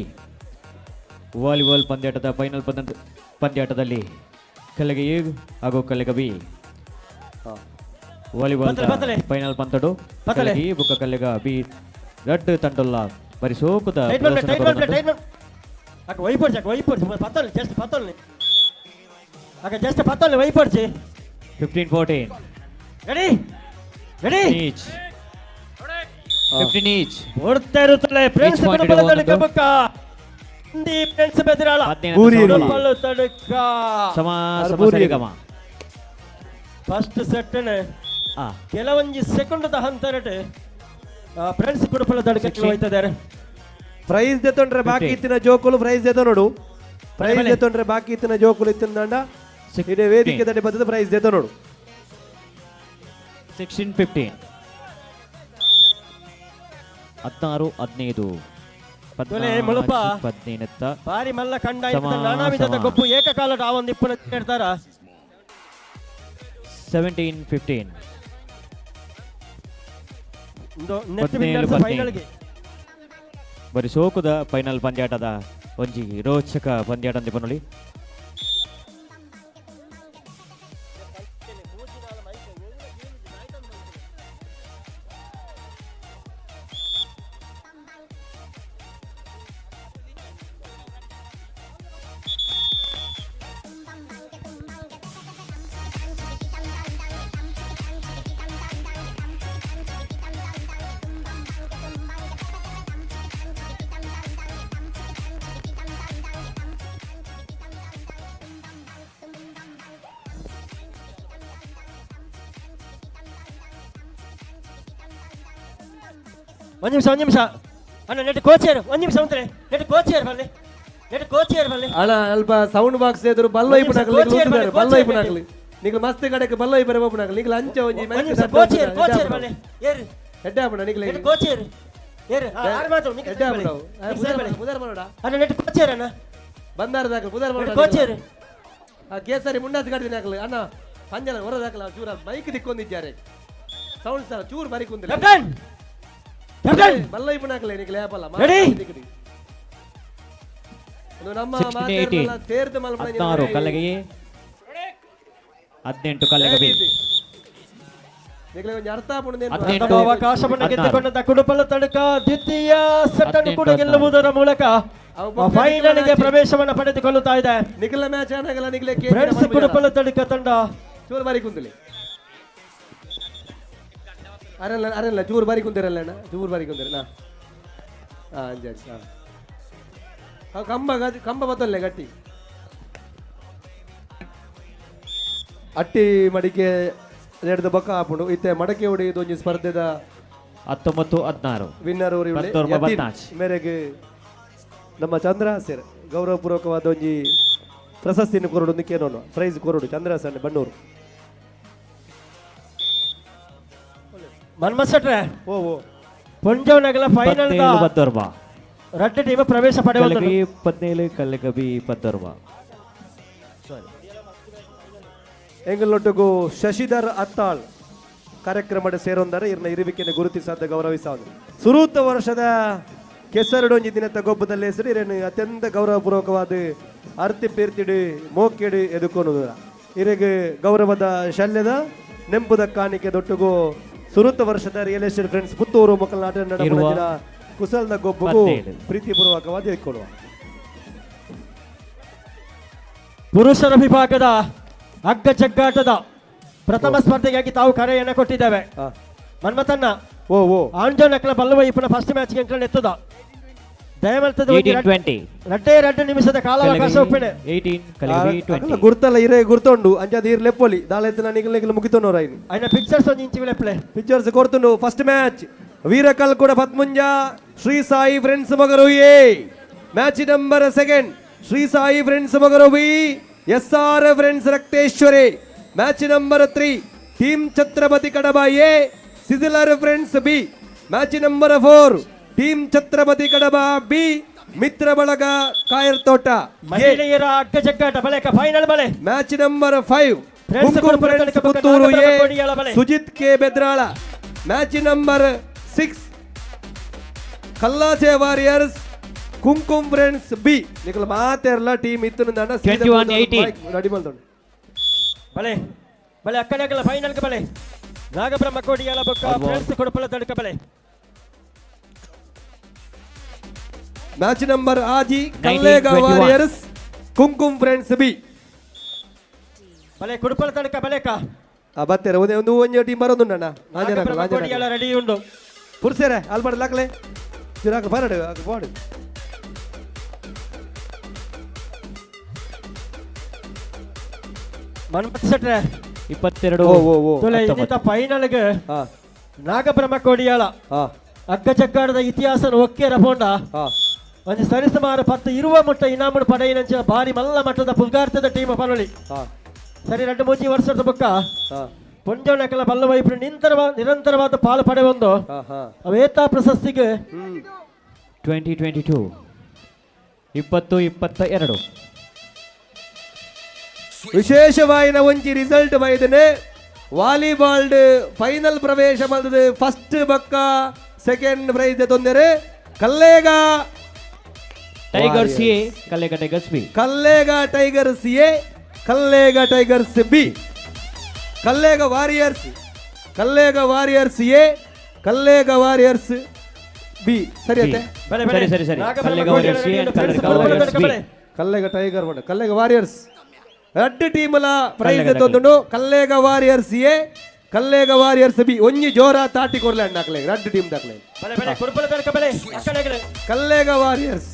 ವಾಲಿಬಾಲ್ ಪಂದ್ಯಾಟದ ಫೈನಲ್ ಪಂದ್ಯಾಟದಲ್ಲಿ ಕಲ್ಲಗಿ ಎ ಹಾಗೂ ಕಲ್ಲಗ ಬಿ ವಾಲಿಬಾಲ್ ಬತ್ತಲೆ, ಬತ್ತಲೆ. ಫೈನಲ್ ಪಂತಡು. ಬತ್ತಲೆ. ಕಲ್ಲಗಿ ಬುಕ್ಕ ಕಲ್ಲಗ ಬಿ ರಡ್ಡು ತಂಡೊಲ್ಲ ಬರಿ ಸೋಕುದ ಟೈಟ್ ಮಾಡ್ಬೇಕು, ಪ್ರದರ್ಶನ ಟೈಟ್ ಮಾಡ್ಬೇಕು, ಕೊರೊಂದು. ಟೈಟ್ ಮಾಡ್. ಅಕ್ಕ ವೈಪಡ್ಸಿ, ಅಕ್ಕ ವೈಪಡ್ಸಿ, ಪತ್ತೊಲ್ಲಿ, ಜಸ್ಟ್ ಪತ್ತೊಲ್ಲಿ. ಅಕ್ಕ ಜಸ್ಟ್ ಪತ್ತೊಲ್ಲಿ, ವೈಪಡ್ಸಿ. 15-14. Ready ready. Each. 15 each. ಓಡ್ತಾ ಇರುತ್ತಲೆ ಫ್ರೆಂಡ್ಸ್ Each point ಕುಡುಪಲ ಇಡುವ ತಡ್ಕ ಒಂದು. ಬೊಕ್ಕ. ಹಿಂದಿ ಫ್ರೆಂಡ್ಸ್ ಬೆದರಾಳ. ಹದಿನೈದು ಕುಡುಪಲ ತಡ್ಕ. ಸಮ ಸಮ ಸರಿಗಮ. ಫಸ್ಟ್ ಸೆಟ್ ಕೆಲವೊಂಜಿ ಸೆಕೆಂಡ್ ಹಂತರಟ್ ಫ್ರೆಂಡ್ಸ್ ಕುಡುಪಲ ತಡ್ಕ ಹೋಯ್ತಿದ್ದಾರೆ. ಪ್ರೈಸ್ ದೆತ್ತೊಂಡ್ರೆ ಬಾಕಿ ಇತ್ತಿನ ಜೋಕುಲು ಪ್ರೈಸ್ ದೆತ್ತ ನೋಡು. ಪ್ರೈಸ್ ಬಲೆ. ದೆತ್ತೊಂಡ್ರೆ ಬಾಕಿ ಇತ್ತಿನ ಜೋಕುಲು ಇತ್ತಿನ ದಂಡ ಇಡೀ ವೇದಿಕೆ ದಡಿ ಬತ್ತದ ಪ್ರೈಸ್ ದೆತ್ತ ನೋಡು. 16-15. 16-15. ತೊಲೆ ಮುಳುಪ. ಪದ್ನೇನತ್ತ ಬಾರಿ ಮಲ್ಲ ಕಂಡ ಸಮ ನಾನಾ ವಿಧದ ಸಮ. ಗೊಪ್ಪು ಏಕಕಾಲದ ಆ ಒಂದು ಇಪ್ಪನ ಹೇಳ್ತಾರ. 17-15. ನೆಕ್ಸ್ಟ್ 17 ಫೈನಲ್ಗೆ ಬರಿ ಸೋಕುದ ಫೈನಲ್ ಪಂದ್ಯಾಟದ ಒಂಜಿ ರೋಚಕ ಪಂದ್ಯಾಟ ಅಂತ ಪನೊಲಿ. ಒಂದು ನಿಮಿಷ, ಒಂದು ನಿಮಿಷ ಅಣ್ಣ, ನೆಟ್ ಕೋಚೇರು ಒಂದು ನಿಮಿಷ ಉಂತ್ರೆ, ನೆಟ್ ಕೋಚೇರು ಬಲ್ಲಿ, ನೆಟ್ ಕೋಚೇರು ಬಲ್ಲಿ. ಅಣ್ಣ ಅಲ್ಪ ಸೌಂಡ್ ಬಾಕ್ಸ್ ಎದುರು ಬಲ್ಲ ಒಂದು ನಿಮಿಷ, ಇಪ್ಪುನಾಕಲಿ ಕೋಚೇರು ಬಲ್ಲಿ, ಬಲ್ಲ ಕೋಚೇರು ಇಪ್ಪುನಾಕಲಿ ನಿಗ್ಲು ಮಸ್ತ್ ಕಡೆಗೆ ಬಲ್ಲ ಇಬ್ಬರೆ ಒಪ್ಪುನಾಕಲಿ ನಿಗ್ಲು ಅಂಚೆ ಒಂಜಿ ಒಂದು ನಿಮಿಷ, ಕೋಚೇರು, ಕೋಚೇರು ಬಲ್ಲಿ, ಏರು. ಹೆಡ್ಡೆ ಆಪುಣ ನಿಗ್ಲು. ನೆಟ್ ಕೋಚೇರು ಏರು. ಹಾ, ಆರು ಮಾತು ನಿಗ್ಲು ಹೆಡ್ಡೆ ಸರಿ ಬಲ್ಲಿ. ಆಪುಣ. ನಿಗ್ಲು ಸರಿ ಬಲ್ಲಿ. ಬುಧಾರ ಮಾಡೋಡ. ಅಣ್ಣ ನೆಟ್ ಕೋಚೇರು ಅಣ್ಣ. ಬಂದಾರ ದಾಖಲು ಬುಧಾರ ಮಾಡೋಡ. ನೆಟ್ ಕೋಚೇರು. ಆ ಕೇಸರಿ ಮುಂಡಾಸ್ ಗಾಡಿ ಹಾಕಲಿ ಅಣ್ಣ ಪಂಜಲ ಹೊರ ದಾಖಲ ಚೂರ ಮೈಕ್ ದಿಕ್ಕೊಂದಿದ್ದಾರೆ ಸೌಂಡ್ ಸರ್ ಚೂರು ಬರಿ ಕುಂದಿಲ್ಲ. ಕ್ಯಾಪ್ಟನ್ ಕ್ಯಾಪ್ಟನ್ ಬಲ್ಲ ಇಪ್ಪುನಾಕಲೆ ನಿಗ್ಲು ಏಪಲ್ಲ. ರೆಡಿ? ನಮ್ಮ 16-18. ಮಾತೇರ್ನಲ್ಲ ಸೇರ್ದು ಮಲ್ಪನ 16 ಕಲ್ಲಗಿ 18 ಕಲ್ಲಗ ಬಿ. ನಿಗ್ಲೆ ಒಂಜಿ ಅರ್ಥ ಆಪುಂಡು ನೇನು. ಹದಿನೆಂಟು, ಪ್ರಥಮ ಅವಕಾಶವನ್ನು ಹದಿನಾರು. ಗೆದ್ದುಕೊಂಡಂತ ಕುಡುಪಲ ತಡಕ ದ್ವಿತೀಯ ಸೆಟ್ ಅನ್ನು ಕೂಡ 18, ಗೆಲ್ಲುವುದರ ಮೂಲಕ ಅವು ಬೊಕ್ಕ ಫೈನಲ್ಗೆ ನಿಖಿಲ ಪ್ರವೇಶವನ್ನು ಪಡೆದುಕೊಳ್ಳುತ್ತಾ ಇದೆ. ನಿಖಿಲ ಮ್ಯಾಚ್ ಆನಾಗಲ್ಲ ನಿಖಿಲ ಕೆ ಫ್ರೆಂಡ್ಸ್ ಕುಡುಪಲ ತಡಕ ತಂಡ. ಚೂರು ಬಾರಿ ಕುಂದಲಿ ಅರಲ್ಲ ಅರಲ್ಲ ಚೂರು ಬಾರಿ ಕುಂದಿರಲ್ಲ ಅಣ್ಣ ಚೂರು ಬಾರಿ ಕುಂದಿರ ನಾ ಹಾ ಅಂಜಿ ಅಂಜಿ ಹಾ ಅವು ಕಂಬ ಕಂಬ ಬತ್ತಲ್ಲೇ ಗಟ್ಟಿ ಅಟ್ಟಿ ಮಡಿಕೆ ನೆಡ್ದು ಬೊಕ್ಕ ಆಪುಂಡು ಇತ್ತೆ ಮಡಕೆ ಹೊಡೆಯುವುದು ಒಂಜಿ ಸ್ಪರ್ಧೆದ 19-16. ವಿನ್ನರ್ ಅವರು ಪತ್ತೊಂಬತ್ತು ಪದ್ನಾಲ್ಕು. ಮೇರೆಗೆ ನಮ್ಮ ಚಂದ್ರಹಾಸರ್ ಗೌರವಪೂರ್ವಕವಾದ ಒಂಜಿ ಪ್ರಶಸ್ತಿಯನ್ನು ಕೊರಡು ಕೇನೋನು ಪ್ರೈಸ್ ಕೊರಡು ಚಂದ್ರಹಾಸನ್ ಬಣ್ಣೂರು. ಮನ್ಮತ್ ಶೆಟ್ರೆ. ಓ ಓ. ಪೊಂಜೋನಗಲ ಫೈನಲ್ 17 ಪತ್ತೊಂಬ. ರಡ್ಡು ಟೀಮ್ ಪ್ರವೇಶ ಪಡೆಯುವುದು. ಕಲ್ಲಗಿ 17 ಕಲ್ಲಗಬಿ ಪತ್ತೊಂಬ. ಎಂಗಲೊಟ್ಟುಗು ಶಶಿಧರ್ ಅತ್ತಾಳ್ ಕಾರ್ಯಕ್ರಮದ ಸೇರೊಂದರೆ ಇರ್ನ ಇರುವಿಕೆಯನ್ನು ಗುರುತಿಸಾದ ಗೌರವಿಸಾದ ಸುರೂತ ವರ್ಷದ ಕೆಸರಡೊಂಜಿ ದಿನದ ಗೊಬ್ಬದಲ್ಲಿ ಹೆಸರು ಇರೇನು ಅತ್ಯಂತ ಗೌರವಪೂರ್ವಕವಾದ ಅರ್ತಿ ಪೀರ್ತಿಡು ಮೋಕೆಡು ಎದುಕೊನುದ ಇರೆಗೆ ಗೌರವದ ಶಲ್ಯದ ನೆಂಪುದ ಕಾಣಿಕೆ ದೊಟ್ಟುಗು ಸುರೂತ ವರ್ಷದ ರಿಯಲ್ ಎಸ್ಟೇಟ್ ಫ್ರೆಂಡ್ಸ್ ಪುತ್ತೂರು ಮಕ್ಕಳ ನಾಟ ಇರುವ ಕುಸಲ್ದ ಗೊಬ್ಬಗೂ 17. ಪ್ರೀತಿಪೂರ್ವಕವಾದ ಎದುಕೊಡುವ. ಪುರುಷರ ವಿಭಾಗದ ಹಗ್ಗ ಜಗ್ಗಾಟದ ಪ್ರಥಮ ಸ್ಪರ್ಧೆಗಾಗಿ ತಾವು ಕರೆಯನ್ನು ಕೊಟ್ಟಿದ್ದೇವೆ. ಮನ್ಮಥನ್ನ ಓ ಓ ಆಂಜೋ ನಕಲ ಬಲ್ಲವ ಇಪ್ಪನ ಫಸ್ಟ್ ಮ್ಯಾಚ್ ಎತ್ತದ ದಯಮಲ್ತದ 18-20. ರಡ್ಡೇ 2 ನಿಮಿಷದ ಕಾಲಾವಕಾಶ ಒಪ್ಪಿಣೆ. 18 ಕಲ್ಲಗಿ 20. ಗುರ್ತಲ್ಲ ಇರೇ ಗುರ್ತುಂಡು ಅಂಚಾದ ಈರ್ ಲೆಪ್ಪೊಲಿ ದಾಲ ಎತ್ತಿನ ನಿಗಲ್ ನಿಗಲ್ ಮುಗಿತೊನ್ನೋರ ಐನ್. ಐನ ಪಿಕ್ಚರ್ಸ್ ಒಂಜಿ ಇಂಚಿ ಲೆಪ್ಪಲೆ. ಪಿಕ್ಚರ್ಸ್ ಕೊರ್ತುಂಡು. ಫಸ್ಟ್ ಮ್ಯಾಚ್ ವೀರಕಲ್ ಕೂಡ Padmunja Shri Sai friends Mogaru A. Match number second Shri Sai friends Mogaru B S R friends Rakteshwari. Match number 3 team Chhatrapati Kadaba A sizzler friends B. Match number 4 team Chhatrapati Kadaba B Mitra Balaga Kayarthota. ಮಹಿಳೆಯರ ಅಗ್ಗ ಜಗ್ಗಾಟ ಬಳಿಕ final ಬಳೆ. Match number 5 Friends Kumkum friends Puttur A Sujith K Bedrala. Match number 6 Kallache warriors Kumkum friends B. ನಿಕಲ್ ಮಾತೆರ್ಲ team ಇತ್ತು. 21-18. Ready ಮಲ್ತೊಂಡು. ಬಳೆ ಬಳೆ ಅಕ್ಕನಗಲ final ಬಳೆ. ನಾಗಬ್ರಹ್ಮ ಕೋಡಿಯಾಳ ಬೊಕ್ಕ ಫ್ರೆಂಡ್ಸ್ ಕೊಡಪಲ ತಡ್ಕ ಬಳೆ. ಮ್ಯಾಚ್ ನಂಬರ್ ಆಜಿ Kallega 19-21. Warriors Kunkum friends B. ಬಳೆ ಕುಡುಪಲ ತಡ್ಕ ಬಳೆಕ. ಆ ಬತ್ತೆರ ಒಂದೇ ಒಂದು ಒಂಜಿ ಟೀಮ್ ಬರೋದುಂಡಣ್ಣ. ನಾಗಬ್ರಹ್ಮ ಕೋಡಿಯಾಳ ರೆಡಿ ಉಂಡು. ಪುರ್ಸೆರೆ ಅಲ್ಬಾರ್ದು ಲಾಕ್ಲೆ ಜಿರಾಕ್ ಬರಡು ಬೋಡು. ಮನ್ಮಥ ಶೆಟ್ರೆ 22 ಓ, ಓ, ಓ. ತುಲೆ ಇದೀತ ಫೈನಲ್ಗೆ ನಾಗಬ್ರಹ್ಮ ಕೋಡಿಯಾಳ ಅಗ್ಗ ಜಗ್ಗಾಟದ ಇತಿಹಾಸ ಒಕ್ಕೆ ರಫೋಂಡ ಒಂಜಿ ಸರಿಸುಮಾರು 10 ಇರುವ ಮುಟ್ಟ ಇನಾಮುಡು ಪಡೆಯಿನಂಚಿನ ಭಾರಿ ಮಲ್ಲ ಮಟ್ಟದ ಪುಲ್ಗಾರ್ತದ ಟೀಮ್ ಪನೊಳಿ. ಸರಿ 2-3 ವರ್ಷದ ಬೊಕ್ಕ ಪೊಂಜೋನಕಲ ಬಲ್ಲ ವೈಪು ನಿರಂತರವಾದ ಪಾಲು ಪಡೆಯೊಂದು ಅವೇತಾ ಪ್ರಶಸ್ತಿಗೆ. 20-22 20-22. ವಿಶೇಷವಾಯಿನ ಒಂಜಿ ರಿಸಲ್ಟ್ ಬೈದನೆ. ವಾಲಿಬಾಲ್ ಫೈನಲ್ ಪ್ರವೇಶ ಮಲ್ತದೆ. ಫಸ್ಟ್ ಬಕ್ಕ ಸೆಕೆಂಡ್ ಪ್ರೈಸ್ ತೊಂದರೆ Kallega tigers A, Kallega tigers B. Kallega tigers A, Kallega tigers B. Kallega warriors, Kallega warriors A, Kallega warriors B. ಸರಿ ಅತ್ತೆ? ಸರಿ ಸರಿ ಸರಿ. Kallega warriors A and Kallega warriors B. Kallega tiger ಬಣ್ಣ Kallega warriors ರಡ್ಡು team prize ತೊಂದುಂಡು. Kallega warriors A, Kallega warriors B. ಒಂಜಿ ಜೋರ ತಾಟಿ ಕೊರ್ಲೆ ಅಣ್ಣ ಅಕ್ಲೆ ರಡ್ಡು ಟೀಮ್ ದಾಕ್ಲೆ. ಬಳೆ ಬಳೆ ಕುಡುಪಲ ತಡ್ಕ ಬಳೆ ಅಕ್ಕನಗಲೆ. ಕಲ್ಲೇಗ ವಾರಿಯರ್ಸ್.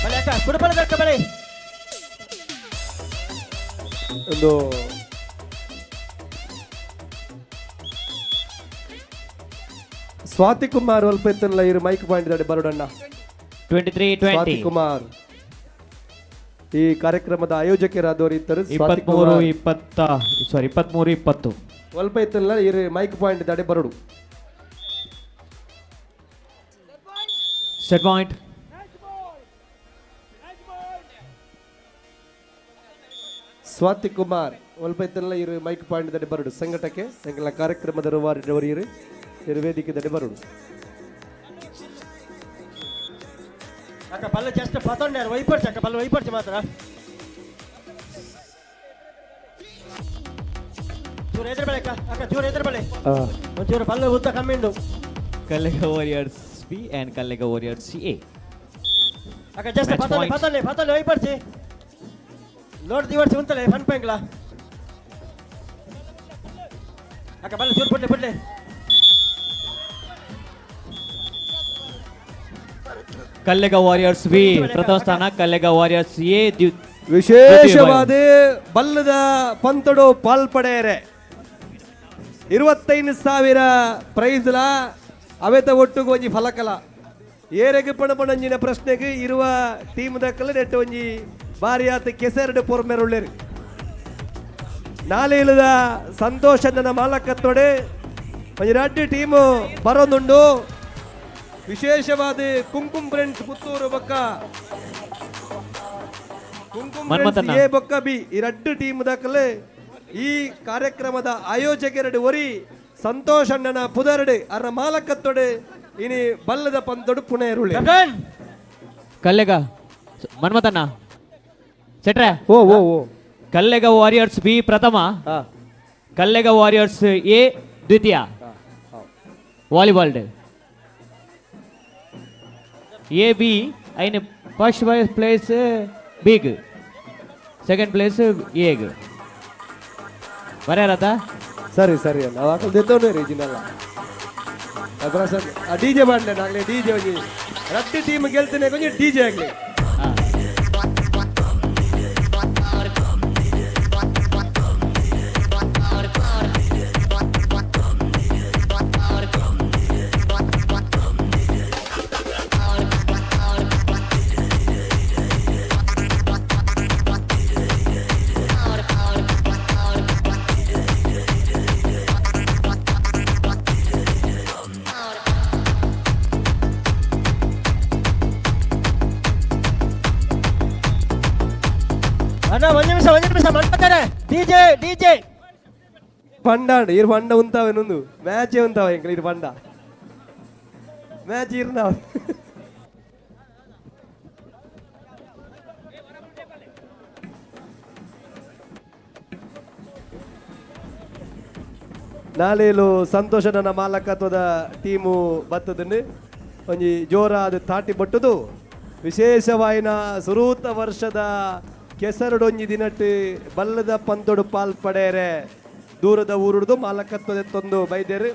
ಬಳೆ ಅಕ್ಕ ಕುಡುಪಲ ತಡ್ಕ ಬಳೆ. ಒಂದು ಸ್ವಾತಿ ಕುಮಾರ್ ಅಲ್ಪ ಇತ್ತಲ್ಲ ಇರು ಮೈಕ್ ಪಾಯಿಂಟ್ ದಾಡಿ ಬರೋಡಣ್ಣ. 23-20. ಸ್ವಾತಿ ಕುಮಾರ್ ಈ ಕಾರ್ಯಕ್ರಮದ ಆಯೋಜಕರಾದವರು ಇದ್ದರು. ಸ್ವಾತಿ 23 ಕುಮಾರ್ 20 ಸಾರಿ 23-20. ಅಲ್ಪ ಇತ್ತಲ್ಲ ಇರು ಮೈಕ್ ಪಾಯಿಂಟ್ ದಾಡಿ ಬರೋಡು. Set point. ಸ್ವಾತಿ ಕುಮಾರ್ ಒಲ್ಪ ಇತ್ತಲ್ಲ ಇರು ಮೈಕ್ ಪಾಯಿಂಟ್ ದಾಡಿ ಬರೋಡು. ಸಂಘಟಕ್ಕೆ ಎಂಕಲ್ನ ಕಾರ್ಯಕ್ರಮದ ರೂವಾರಿ ಇರು ಇರು ವೇದಿಕೆ ದಾಡಿ ಬರೋಡು. ಅಕ್ಕ ಬಲ್ಲ ಜಸ್ಟ್ ಪತೊಂಡಾರು ವೈಪರ್ಚಿ ಅಕ್ಕ ಬಲ್ಲ ವೈಪರ್ಚಿ ಮಾತ್ರ. ಚೂರು ಎದುರು ಬಳೆ ಅಕ್ಕ ಅಕ್ಕ ಚೂರು ಎದುರು ಬಳೆ. ಒಂಚೂರು ಬಲ್ಲ ಉದ್ದ ಕಮ್ಮಿ ಉಂಡು. Kallega warriors B and Kallega warriors A. ಅಕ್ಕ ಜಸ್ಟ್ Match ಪತೊಂಡೆ point. ಪತೊಂಡೆ ಪತೊಂಡೆ ವೈಪರ್ಚಿ ಲೋಡ್ ದಿವರ್ಸಿ ಉಂತಲೆ ಫನ್ ಪೆಂಗ್ಲ. ಅಕ್ಕ ಬಲ್ಲ ಚೂರು ಪುಡ್ಲೆ ಪುಡ್ಲೆ. ಕಲ್ಲೆಗ ವಾರಿಯರ್ಸ್ ಬಿ ಪ್ರಥಮ ಸ್ಥಾನ, ಕಲ್ಲೆಗ ವಾರಿಯರ್ಸ್ ಎ ವಿಶೇಷವಾದ ಬಲ್ಲದ ಪಂತಡು ಪಾಲ್ಪಡೆಯರೆ 25,000 ಪ್ರೈಸ್ಲ ಅವೆತ ಒಟ್ಟುಗು ಒಂಜಿ ಫಲಕಲ. ಏರೆಗ್ ಪಣಪಣಂಜಿನ ಪ್ರಶ್ನೆಗೆ ಇರುವ ಟೀಮ್ ದಕ್ಕಲ ನೆಟ್ಟು ಒಂಜಿ ಬಾರಿಯಾತ ಕೆಸರಡು ಪೊರ್ಮೆರುಳ್ಳೇರು. ನಾಳೆ ಇಲ್ಲದ ಸಂತೋಷದ ಮಾಲಕತ್ತೊಡೆ ಒಂಜಿ ರಡ್ಡು ಟೀಮು ಬರೋದುಂಡು. ವಿಶೇಷವಾದ ಕುಂಕುಂ ಫ್ರೆಂಡ್ಸ್ ಪುತ್ತೂರು ಬೊಕ್ಕ ಕುಂಕುಂ ಮನ್ಮಥಣ್ಣ. ಎ ಬೊಕ್ಕ ಬಿ ಈ ರಡ್ಡು ಟೀಮ್ ದಾಖಲೆ ಈ ಕಾರ್ಯಕ್ರಮದ ಆಯೋಜಕರಡು ಒರಿ ಸಂತೋಷ್ ಅಣ್ಣನ ಪುದರಡು ಅರ ಮಾಲಕತ್ತೊಡೆ ಇನಿ ಬಲ್ಲದ ಪಂತೊಡು ಪುಣೆರುಳ್ಳಿ. ಕಲ್ಲೆಗ ಮನ್ಮಥಣ್ಣ ಸೆಟ್ರೆ. ಓ ಓ ಓ. ಕಲ್ಲೆಗ ವಾರಿಯರ್ಸ್ ಬಿ ಪ್ರಥಮ, ಕಲ್ಲೆಗ ವಾರಿಯರ್ಸ್ ಎ ದ್ವಿತೀಯ. ವಾಲಿಬಾಲ್ ಎ ಬಿ ಐನ first place big, second place egg. ಬರೆಯಲತ್ತ? ಸರಿ ಸರಿ ಅಣ್ಣ, ಅವು ಹಾಕಲ್ ದೆತ್ತೋನೆ ರೀ ಜಿನಲ್ಲ ಆ ಡಿ ಜೆ ಮಾಡಲಿ ಆಗಲಿ. ಡಿ ಜೆ ಒಂಜಿ ರಡ್ಡು ಟೀಮ್ ಗೆಲ್ತೇನೆ ಕೊಂಚ ಡಿ ಜೆ ಆಗಲಿ. ಅಣ್ಣ, ಒಂದು ನಿಮಿಷ, ಒಂದು ನಿಮಿಷ ಮಾಡ್ತಾರೆ. ಡಿಜೆ ಡಿಜೆ ಪಂಡ ಇರು, ಪಂಡ ಉಂತಾವೆ ನೊಂದು ಮ್ಯಾಚೇ ಉಂತಾವ ಎಂಕಲ್. ಇರು ಪಂಡ ಮ್ಯಾಚ್ ಇರ್ನ. ನಾಲೇಲು ಸಂತೋಷನ ಮಾಲಕತ್ವದ ಟೀಮು ಬತ್ತದನ್ನು ಒಂಜಿ ಜೋರಾದ ತಾಟಿ ಬಟ್ಟುದು. ವಿಶೇಷವಾಯಿನ ಸುರೂತ ವರ್ಷದ ಕೆಸರುಡೊಂಜಿ ದಿನಟ್ಟು ಬಲ್ಲದ ಪಂತೊಡು ಪಾಲ್ ಪಡೆಯರೆ ದೂರದ ಊರುಡ್ದು ಮಾಲಕತ್ವದ ತೊಂದು ಬೈದೇರು.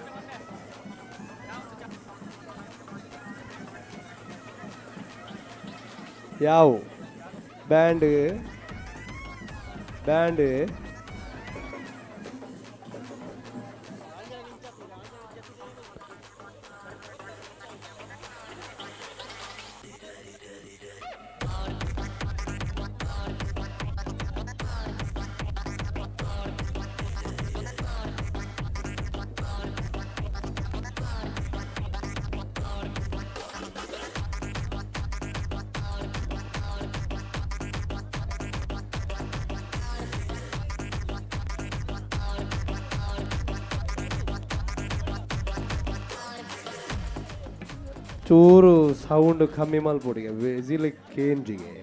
ಯಾವು ಬ್ಯಾಂಡ್ ಬ್ಯಾಂಡ್ ಚೂರು ಸೌಂಡ್ ಕಮ್ಮಿ ಮಲ್ಪೊಡಿಗೆ, ವಿಸಿಲ್ ಕೇಂಜಿಗೆ.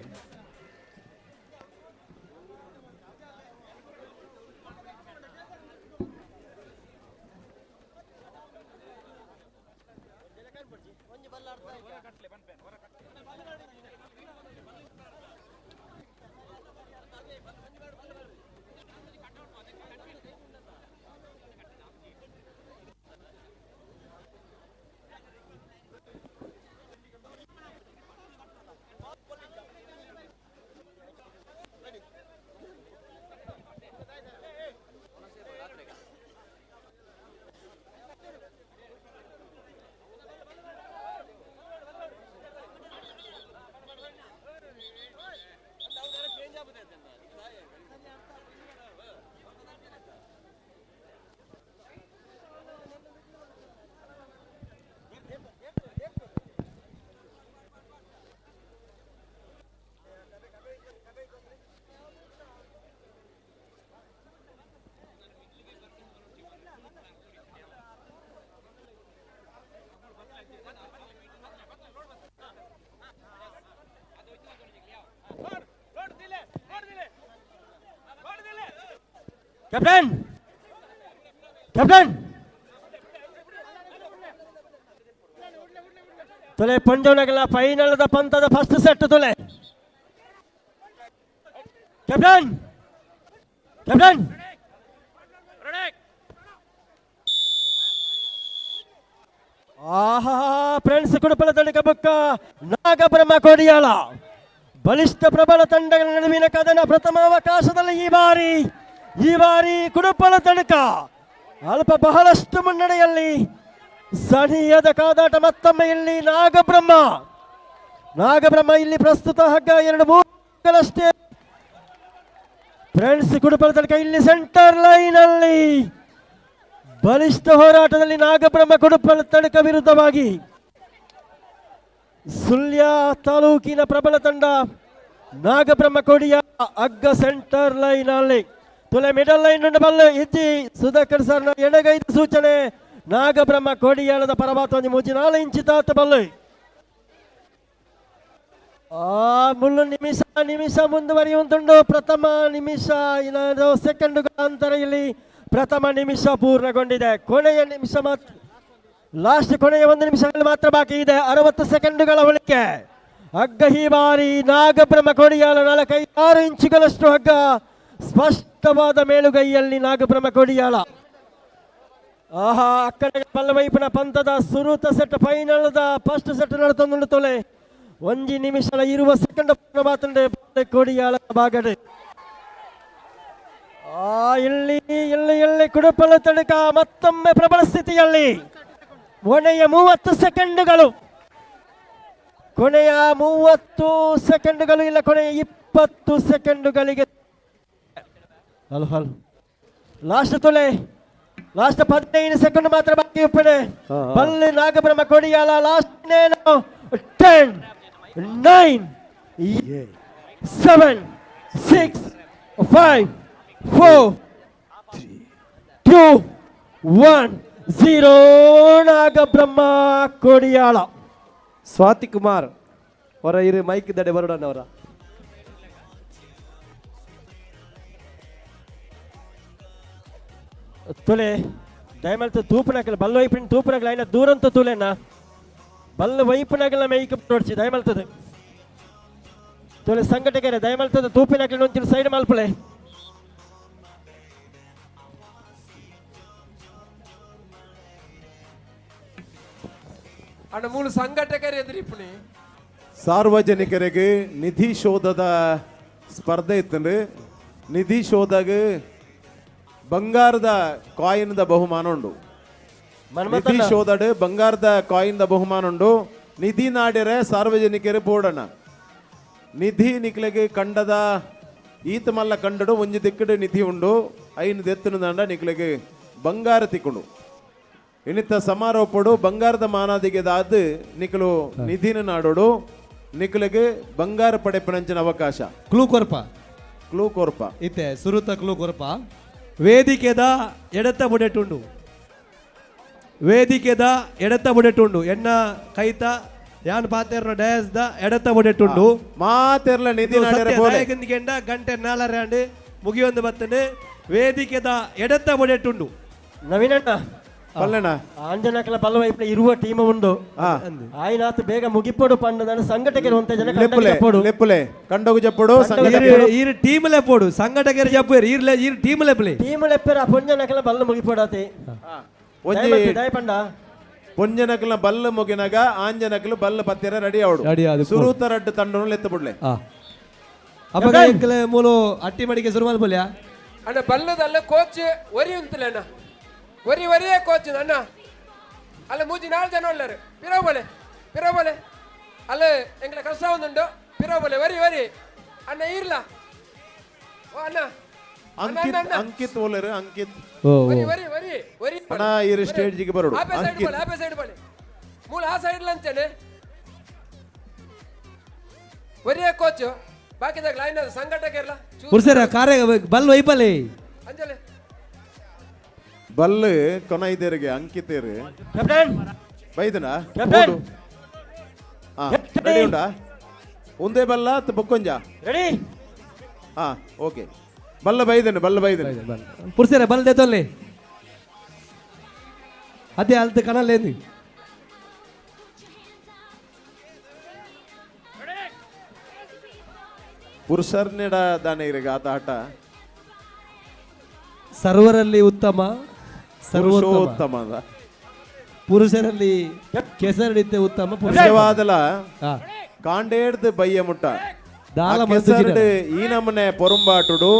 ಕ್ಯಾಪ್ಟನ್, ಕ್ಯಾಪ್ಟನ್, ತುಲೆ ಪಂಜೋನಗಲ ಫೈನಲ್ the ಪಂತದ first set ತುಲೆ. Captain, captain. ಆಹಾ, ಫ್ರೆಂಡ್ಸ್ ಕುಡುಪಲ ತಂಡಕ ಬೊಕ್ಕ ನಾಗಬ್ರಹ್ಮ ಕೋಡಿಯಾಳ ಬಲಿಷ್ಠ ಪ್ರಬಲ ತಂಡಗಳ ನಡುವಿನ ಕದನ. ಪ್ರಥಮ ಅವಕಾಶದಲ್ಲಿ ಈ ಬಾರಿ ಕುಡುಪಲ ತಡಕ ಅಲ್ಪ ಬಹಳಷ್ಟು ಮುನ್ನಡೆಯಲ್ಲಿ. ಸನಿಹದ ಕಾದಾಟ. ಮತ್ತೊಮ್ಮೆ ಇಲ್ಲಿ ನಾಗಬ್ರಹ್ಮ, ನಾಗಬ್ರಹ್ಮ ಇಲ್ಲಿ ಪ್ರಸ್ತುತ ಹಗ್ಗ ಎರಡು ಮೂರಷ್ಟೇ. ಫ್ರೆಂಡ್ಸ್ ಕುಡುಪಲ ತಡಕ ಇಲ್ಲಿ ಸೆಂಟರ್ ಲೈನ್ ಅಲ್ಲಿ ಬಲಿಷ್ಠ ಹೋರಾಟದಲ್ಲಿ ನಾಗಬ್ರಹ್ಮ ಕುಡುಪಲ ತಡಕ ವಿರುದ್ಧವಾಗಿ ಸುಳ್ಯ ತಾಲೂಕಿನ ಪ್ರಬಲ ತಂಡ ನಾಗಬ್ರಹ್ಮ ಕೊಡಿಯ. ಅಗ್ಗ ಸೆಂಟರ್ ಲೈನ್ ಅಲ್ಲಿ ತುಲೆ ಮಿಡಲ್ ಲೈನ್ ಉಂಡು ಬಲ್ಲು ಇಜ್ಜಿ. ಸುಧಾಕರ್ ಸರ್ ಎಡಗೈದ ಸೂಚನೆ ನಾಗಬ್ರಹ್ಮ ಕೋಡಿಯಾಳದ ಪರಮಾತ್ಮ 34 ಇಂಚು ತಾತ ಬಲ್ಲು. ಆ ಮುಳ್ಳು ನಿಮಿಷ ನಿಮಿಷ ಮುಂದುವರಿಯುವಂತುಂಟು. ಪ್ರಥಮ ನಿಮಿಷ ಇನ್ನೊಂದು ಸೆಕೆಂಡುಗಳ ಅಂತರ. ಇಲ್ಲಿ ಪ್ರಥಮ ನಿಮಿಷ ಪೂರ್ಣಗೊಂಡಿದೆ. ಕೊನೆಯ ನಿಮಿಷ ಮಾತ್ರ, ಲಾಸ್ಟ್ ಕೊನೆಯ ಒಂದು ನಿಮಿಷಗಳು ಮಾತ್ರ ಬಾಕಿ ಇದೆ. 60 ಸೆಕೆಂಡುಗಳ ಉಳಿಕೆ. ಹಗ್ಗ ಈ ಬಾರಿ ನಾಗಬ್ರಹ್ಮ ಕೊಡಿಯಾಲ 46 ಇಂಚುಗಳಷ್ಟು ಹಗ್ಗ. ಸ್ಪಷ್ಟವಾದ ಮೇಲುಗೈಯಲ್ಲಿ ನಾಗಬ್ರಹ್ಮ ಕೊಡಿಯಾಳ. ಆಹಾ, ಅಕ್ಕಡೆ ಪಲ್ಲವೈಪನ ಪಂತದ ಸುರೂತ set final the first set ನಡತೊಂದುಂಡು ತೊಲೆ. ಒಂಜಿ ನಿಮಿಷ ಇರುವ ಸೆಕೆಂಡ್ ಮಾತಂಡೆ ಕೊಡಿಯಾಳ ಬಾಗಡೆ. ಆ ಇಲ್ಲಿ ಇಲ್ಲಿ ಇಲ್ಲಿ ಕುಡುಪಲ ತಡಕ ಮತ್ತೊಮ್ಮೆ ಪ್ರಬಲ ಸ್ಥಿತಿಯಲ್ಲಿ. ಕೊನೆಯ 30 ಸೆಕೆಂಡುಗಳು, ಕೊನೆಯ 30 ಸೆಕೆಂಡುಗಳು, ಇಲ್ಲ ಕೊನೆಯ 20 ಸೆಕೆಂಡುಗಳಿಗೆ. Hello hello, last ತುಲೆ, ಲಾಸ್ಟ್ 15 ಸೆಕೆಂಡ್ ಮಾತ್ರ ಬಾಕಿ ಉಪ್ಪಣೆ. ಬಲ್ಲೆ Nagabrahma Kodiala. Last 10, 9, 7, 6. 5 4 3 2 1 0 Nagabrahma Kodiyal Swathi Kumar ಅವರ ಇರು ಮೈಕ್ ದಡೆ ಬರೋಣ ಅವರ ತುಲೆ ದಯಮಲ್ತ ತೂಪುನಕಲ್ ಬಲ್ಲ ವೈಪಿನ ತೂಪುನಕಲ್ ಐನ ದೂರಂತ ತುಲೆನ ಬಲ್ಲ ವೈಪುನಕಲ್ನ ಮೈಕ್ ನೋಡ್ಸಿ ದಯಮಲ್ತದೆ ತುಲೆ ಸಂಘಟಕರೇ ದಯಮಲ್ತದ ತೂಪಿನಕಲ್ ಒಂಚೂರು ಸೈಡ್ ಮಲ್ಪಲೆ ಅಣ್ಣ ಮೂಲ ಸಂಘಟಕರೇ ಎದುರಿಪ್ಪುನಿ ಸಾರ್ವಜನಿಕರಿಗೆ ನಿಧಿ ಶೋಧದ ಸ್ಪರ್ಧೆ ಇತ್ತಂದ್ರೆ ನಿಧಿ ಶೋಧಗೆ ಬಂಗಾರದ ಕಾಯಿನ್ದ ಬಹುಮಾನ ಉಂಡು. ನಿಧಿ ಶೋಧಡ್ ಬಂಗಾರದ ಕಾಯಿನ್ದ ಬಹುಮಾನ ಉಂಡು. ನಿಧಿ ನಾಡ್ಯರೆ ಸಾರ್ವಜನಿಕರು ಬೋಡಣ ನಿಧಿ ನಿಕ್ಲೆಗೆ ಕಂಡದ ಈತ ಮಲ್ಲ ಕಂಡಡು ಒಂಜಿ ದಿಕ್ಕಡು ನಿಧಿ ಉಂಡು. ಐನು ದೆತ್ತನು ದಂಡ ನಿಕ್ಲೆಗೆ ಬಂಗಾರ ತಿಕ್ಕೊಂಡು ಇನಿತ ಸಮಾರೋಪಡು ಬಂಗಾರದ ಮಾನಾದಿಗೆ ದಾದ್ ನಿಕ್ಲು ನಿಧಿನ ನಾಡೋಡು ನಿಕ್ಲೆಗೆ ಬಂಗಾರ ಪಡೆಪನಂಚಿನ ಅವಕಾಶ. ಕ್ಲೂ ಕೊರ್ಪ ಕ್ಲೂ ಕೊರ್ಪ ಇತ್ತೆ ಸುರುತ ಕ್ಲೂ ಕೊರ್ಪ ವೇದಿಕೆದ ಎಡತ್ತ ಬುಡೆಟುಂಡು ವೇದಿಕೆದ ಎಡತ್ತ ಬುಡೆಟುಂಡು ಎನ್ನ ಕೈತ ಯಾನ್ ಪಾತೆರ್ನ ಡಯಸ್ದ ಎಡತ್ತ ಬುಡೆಟುಂಡು ಮಾತೆರ್ಲ ನಿಧಿ ನಾಡ್ಯರೆ ಬೋಲೆ. ಗೆಂಡ ಗಂಟೆ ನಾಲರೆ ಅಂಡ್ ಮುಗಿಯೊಂದು ಬತ್ತನೆ ವೇದಿಕೆದ ಎಡತ್ತ ಬುಡೆಟುಂಡು ನವೀನಣ್ಣ ಪಲ್ಲಣ್ಣ ಆಂಜನಕಲ ಬಲ್ಲ ವೈಪ್ನ ಇರುವ ಟೀಮ್ ಉಂಡು ಆಯ್ನಾತ್ ಬೇಗ ಮುಗಿಪೋಡು ಪಂಡದಾನ ಸಂಘಟಕರು ಒಂತೆ ಜನ ಲೆಪ್ಪುಲೆ ಲೆಪ್ಪುಲೆ ಕಂಡೋಗು ಜಪ್ಪುಡು ಈರ್ ಟೀಮ್ ಲೆಪ್ಪೋಡು ಸಂಘಟಕರು ಜಪ್ಪು ಈರ್ ಈರ್ ಟೀಮ್ ಲೆಪ್ಪಲೆ ಟೀಮ್ ಲೆಪ್ಪೆರ ಪೊಂಜನಕಲ ಬಲ್ಲ ಮುಗಿಪೋಡಾತೆ ಒಂಜಿ ದಯಪಂಡ ಪೊಂಜನಕಲ್ನ ಬಲ್ಲ ಮುಗಿನಾಗ ಆಂಜನಕಲು ಬಲ್ಲ ಪತ್ತಿರ ರೆಡಿ ಅವಡು ರೆಡಿ ಆದು ಸುರೂತ ರಡ್ಡು ತಂಡನು ಲೆತ್ತ ಬಿಡ್ಲೆ ಅಪಗ ಎಂಕಲೆ ಮೂಲು ಅಟ್ಟಿ ಮಡಿಕೆ ಸುರು ಮಲ್ಪೊಲ್ಯಾ ಅಣ್ಣ ಬಲ್ಲದಲ್ಲ ಕೋಚ್ ಒರಿ ಉಂತಲೆ ಅಣ್ಣ ಒರಿ ಒರಿಯೇ ಕೋಚ್ ಅಣ್ಣ ಅಲ್ಲ ಮೂಜಿ ನಾಲ್ ಜನ ಉಳ್ಳರು ಪಿರವು ಪಿರವು ಬೋಲೆ ಅಲ್ಲ ಎಂಗ್ಲ ಕಷ್ಟ ಒಂದುಂಡು ಪಿರವು ಬೋಲೆ ಒರಿ ಒರಿ ಅಣ್ಣ ಇರ್ಲ ಓ ಅಣ್ಣ ಅಂಕಿತ್ ಅಂಕಿತ್ ಓಲರು ಅಂಕಿತ್ ಒರಿ ಒರಿ ಒರಿ ಒರಿ ಅಣ್ಣ ಇರು ಸ್ಟೇಜ್ಗೆ ಬರೋಡು ಆಪೆ ಸೈಡ್ ಅಂಕಿತ್ ಬೋಲೆ ಆಪೆ ಸೈಡ್ ಬೋಲೆ ಮೂಲ ಆ ಸೈಡ್ ಲಂಚನೆ ಒರಿಯೇ ಕೋಚ್ ಬಾಕಿದಾಗ ಲೈನ್ ಸಂಘಟಕ ಇರ್ಲ ಪುರುಷರ ಕಾರ್ಯ ಬಲ್ ವೈಪಲೆ ಅಂಜಲೆ ಬಲ್ಲು ಕೊನ ಇದೇರಿಗೆ ಅಂಕಿತೇರು ಕ್ಯಾಪ್ಟನ್ ಬೈದನ ಕ್ಯಾಪ್ಟನ್ ರೆಡಿ ಉಂಡಾ ಒಂದೇ ಬಲ್ಲ ಅತ್ತ ಬೊಕ್ಕೊಂಜ ರೆಡಿ ಹಾ ಓಕೆ ಬಲ್ಲ ಬೈದನು ಬಲ್ಲ ಬೈದನು ಪುರುಷರ ಬಲ್ ದೇತೊಲ್ಲೆ ಅದೇ ಅಲ್ತ ಕಣಲ್ಲೇನು ಪುರುಷರ್ನೆಡ ದಾನೆ ಇರಗ ಆತ ಆಟ ಸರ್ವರಲ್ಲಿ ಉತ್ತಮ ಸರ್ವೋತ್ತಮ ಪುರುಷೋತ್ತಮ ಅಂದ. ಪುರುಷರಲ್ಲಿ ಕೆಸರಡಿತ್ತೆ ಉತ್ತಮ ನಿಜವಾದಲ ಕಾಂಡೇಡ್ದು ಬಯ್ಯ ಮುಟ್ಟ ದಾಲ ಆ ಕೆಸರ್ಡ್ ಈ ನಮನೆ ಪೊರುಂಬಾಟುಡು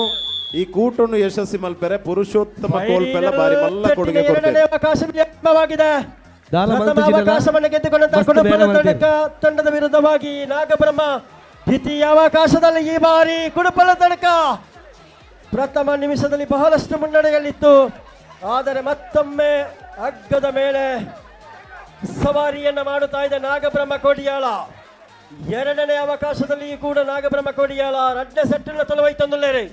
ಈ ಕೂಟನ್ನು ಯಶಸ್ಸಿ ಮಲ್ಪೆರೆ ಪುರುಷೋತ್ತಮ ಕೋಲ್ಪೆಲ್ಲ ಬಾರಿ ಮಲ್ಲ ಕೊಡುಗೆ ಎರಡನೇ ಕೊಡ್ತೇವೆ ಅವಕಾಶ ವ್ಯಕ್ತವಾಗಿದೆ. ದಾಲ ಪ್ರಥಮ ಮಲ್ಪುಜಿನಲ ಅವಕಾಶವನ್ನು ಗೆದ್ದುಕೊಂಡಂತಹ ಮಸ್ತ್ ಕುಡುಪನ ಬೇಲೆ ಮಲ್ತೇರು. ತಂಡದ ವಿರುದ್ಧವಾಗಿ ನಾಗಬ್ರಹ್ಮ ದ್ವಿತೀಯ ಅವಕಾಶದಲ್ಲಿ ಈ ಬಾರಿ ಕುಡುಪಲ ತಡಕ ಪ್ರಥಮ ನಿಮಿಷದಲ್ಲಿ ಬಹಳಷ್ಟು ಮುನ್ನಡೆಯಲ್ಲಿತ್ತು. ಆದರೆ ಮತ್ತೊಮ್ಮೆ ಹಗ್ಗದ ಮೇಲೆ ಸವಾರಿಯನ್ನು ಮಾಡುತ್ತಾ ಇದೆ ನಾಗಬ್ರಹ್ಮ ಕೋಡಿಯಾಳ. ಎರಡನೇ ಅವಕಾಶದಲ್ಲಿ ಕೂಡ ನಾಗಬ್ರಹ್ಮ ಕೋಡಿಯಾಳ ರಡ್ಡ ಸೆಟ್ಟನ್ನು ತಲುವೈತಂದುಳ್ಳೇರಿ.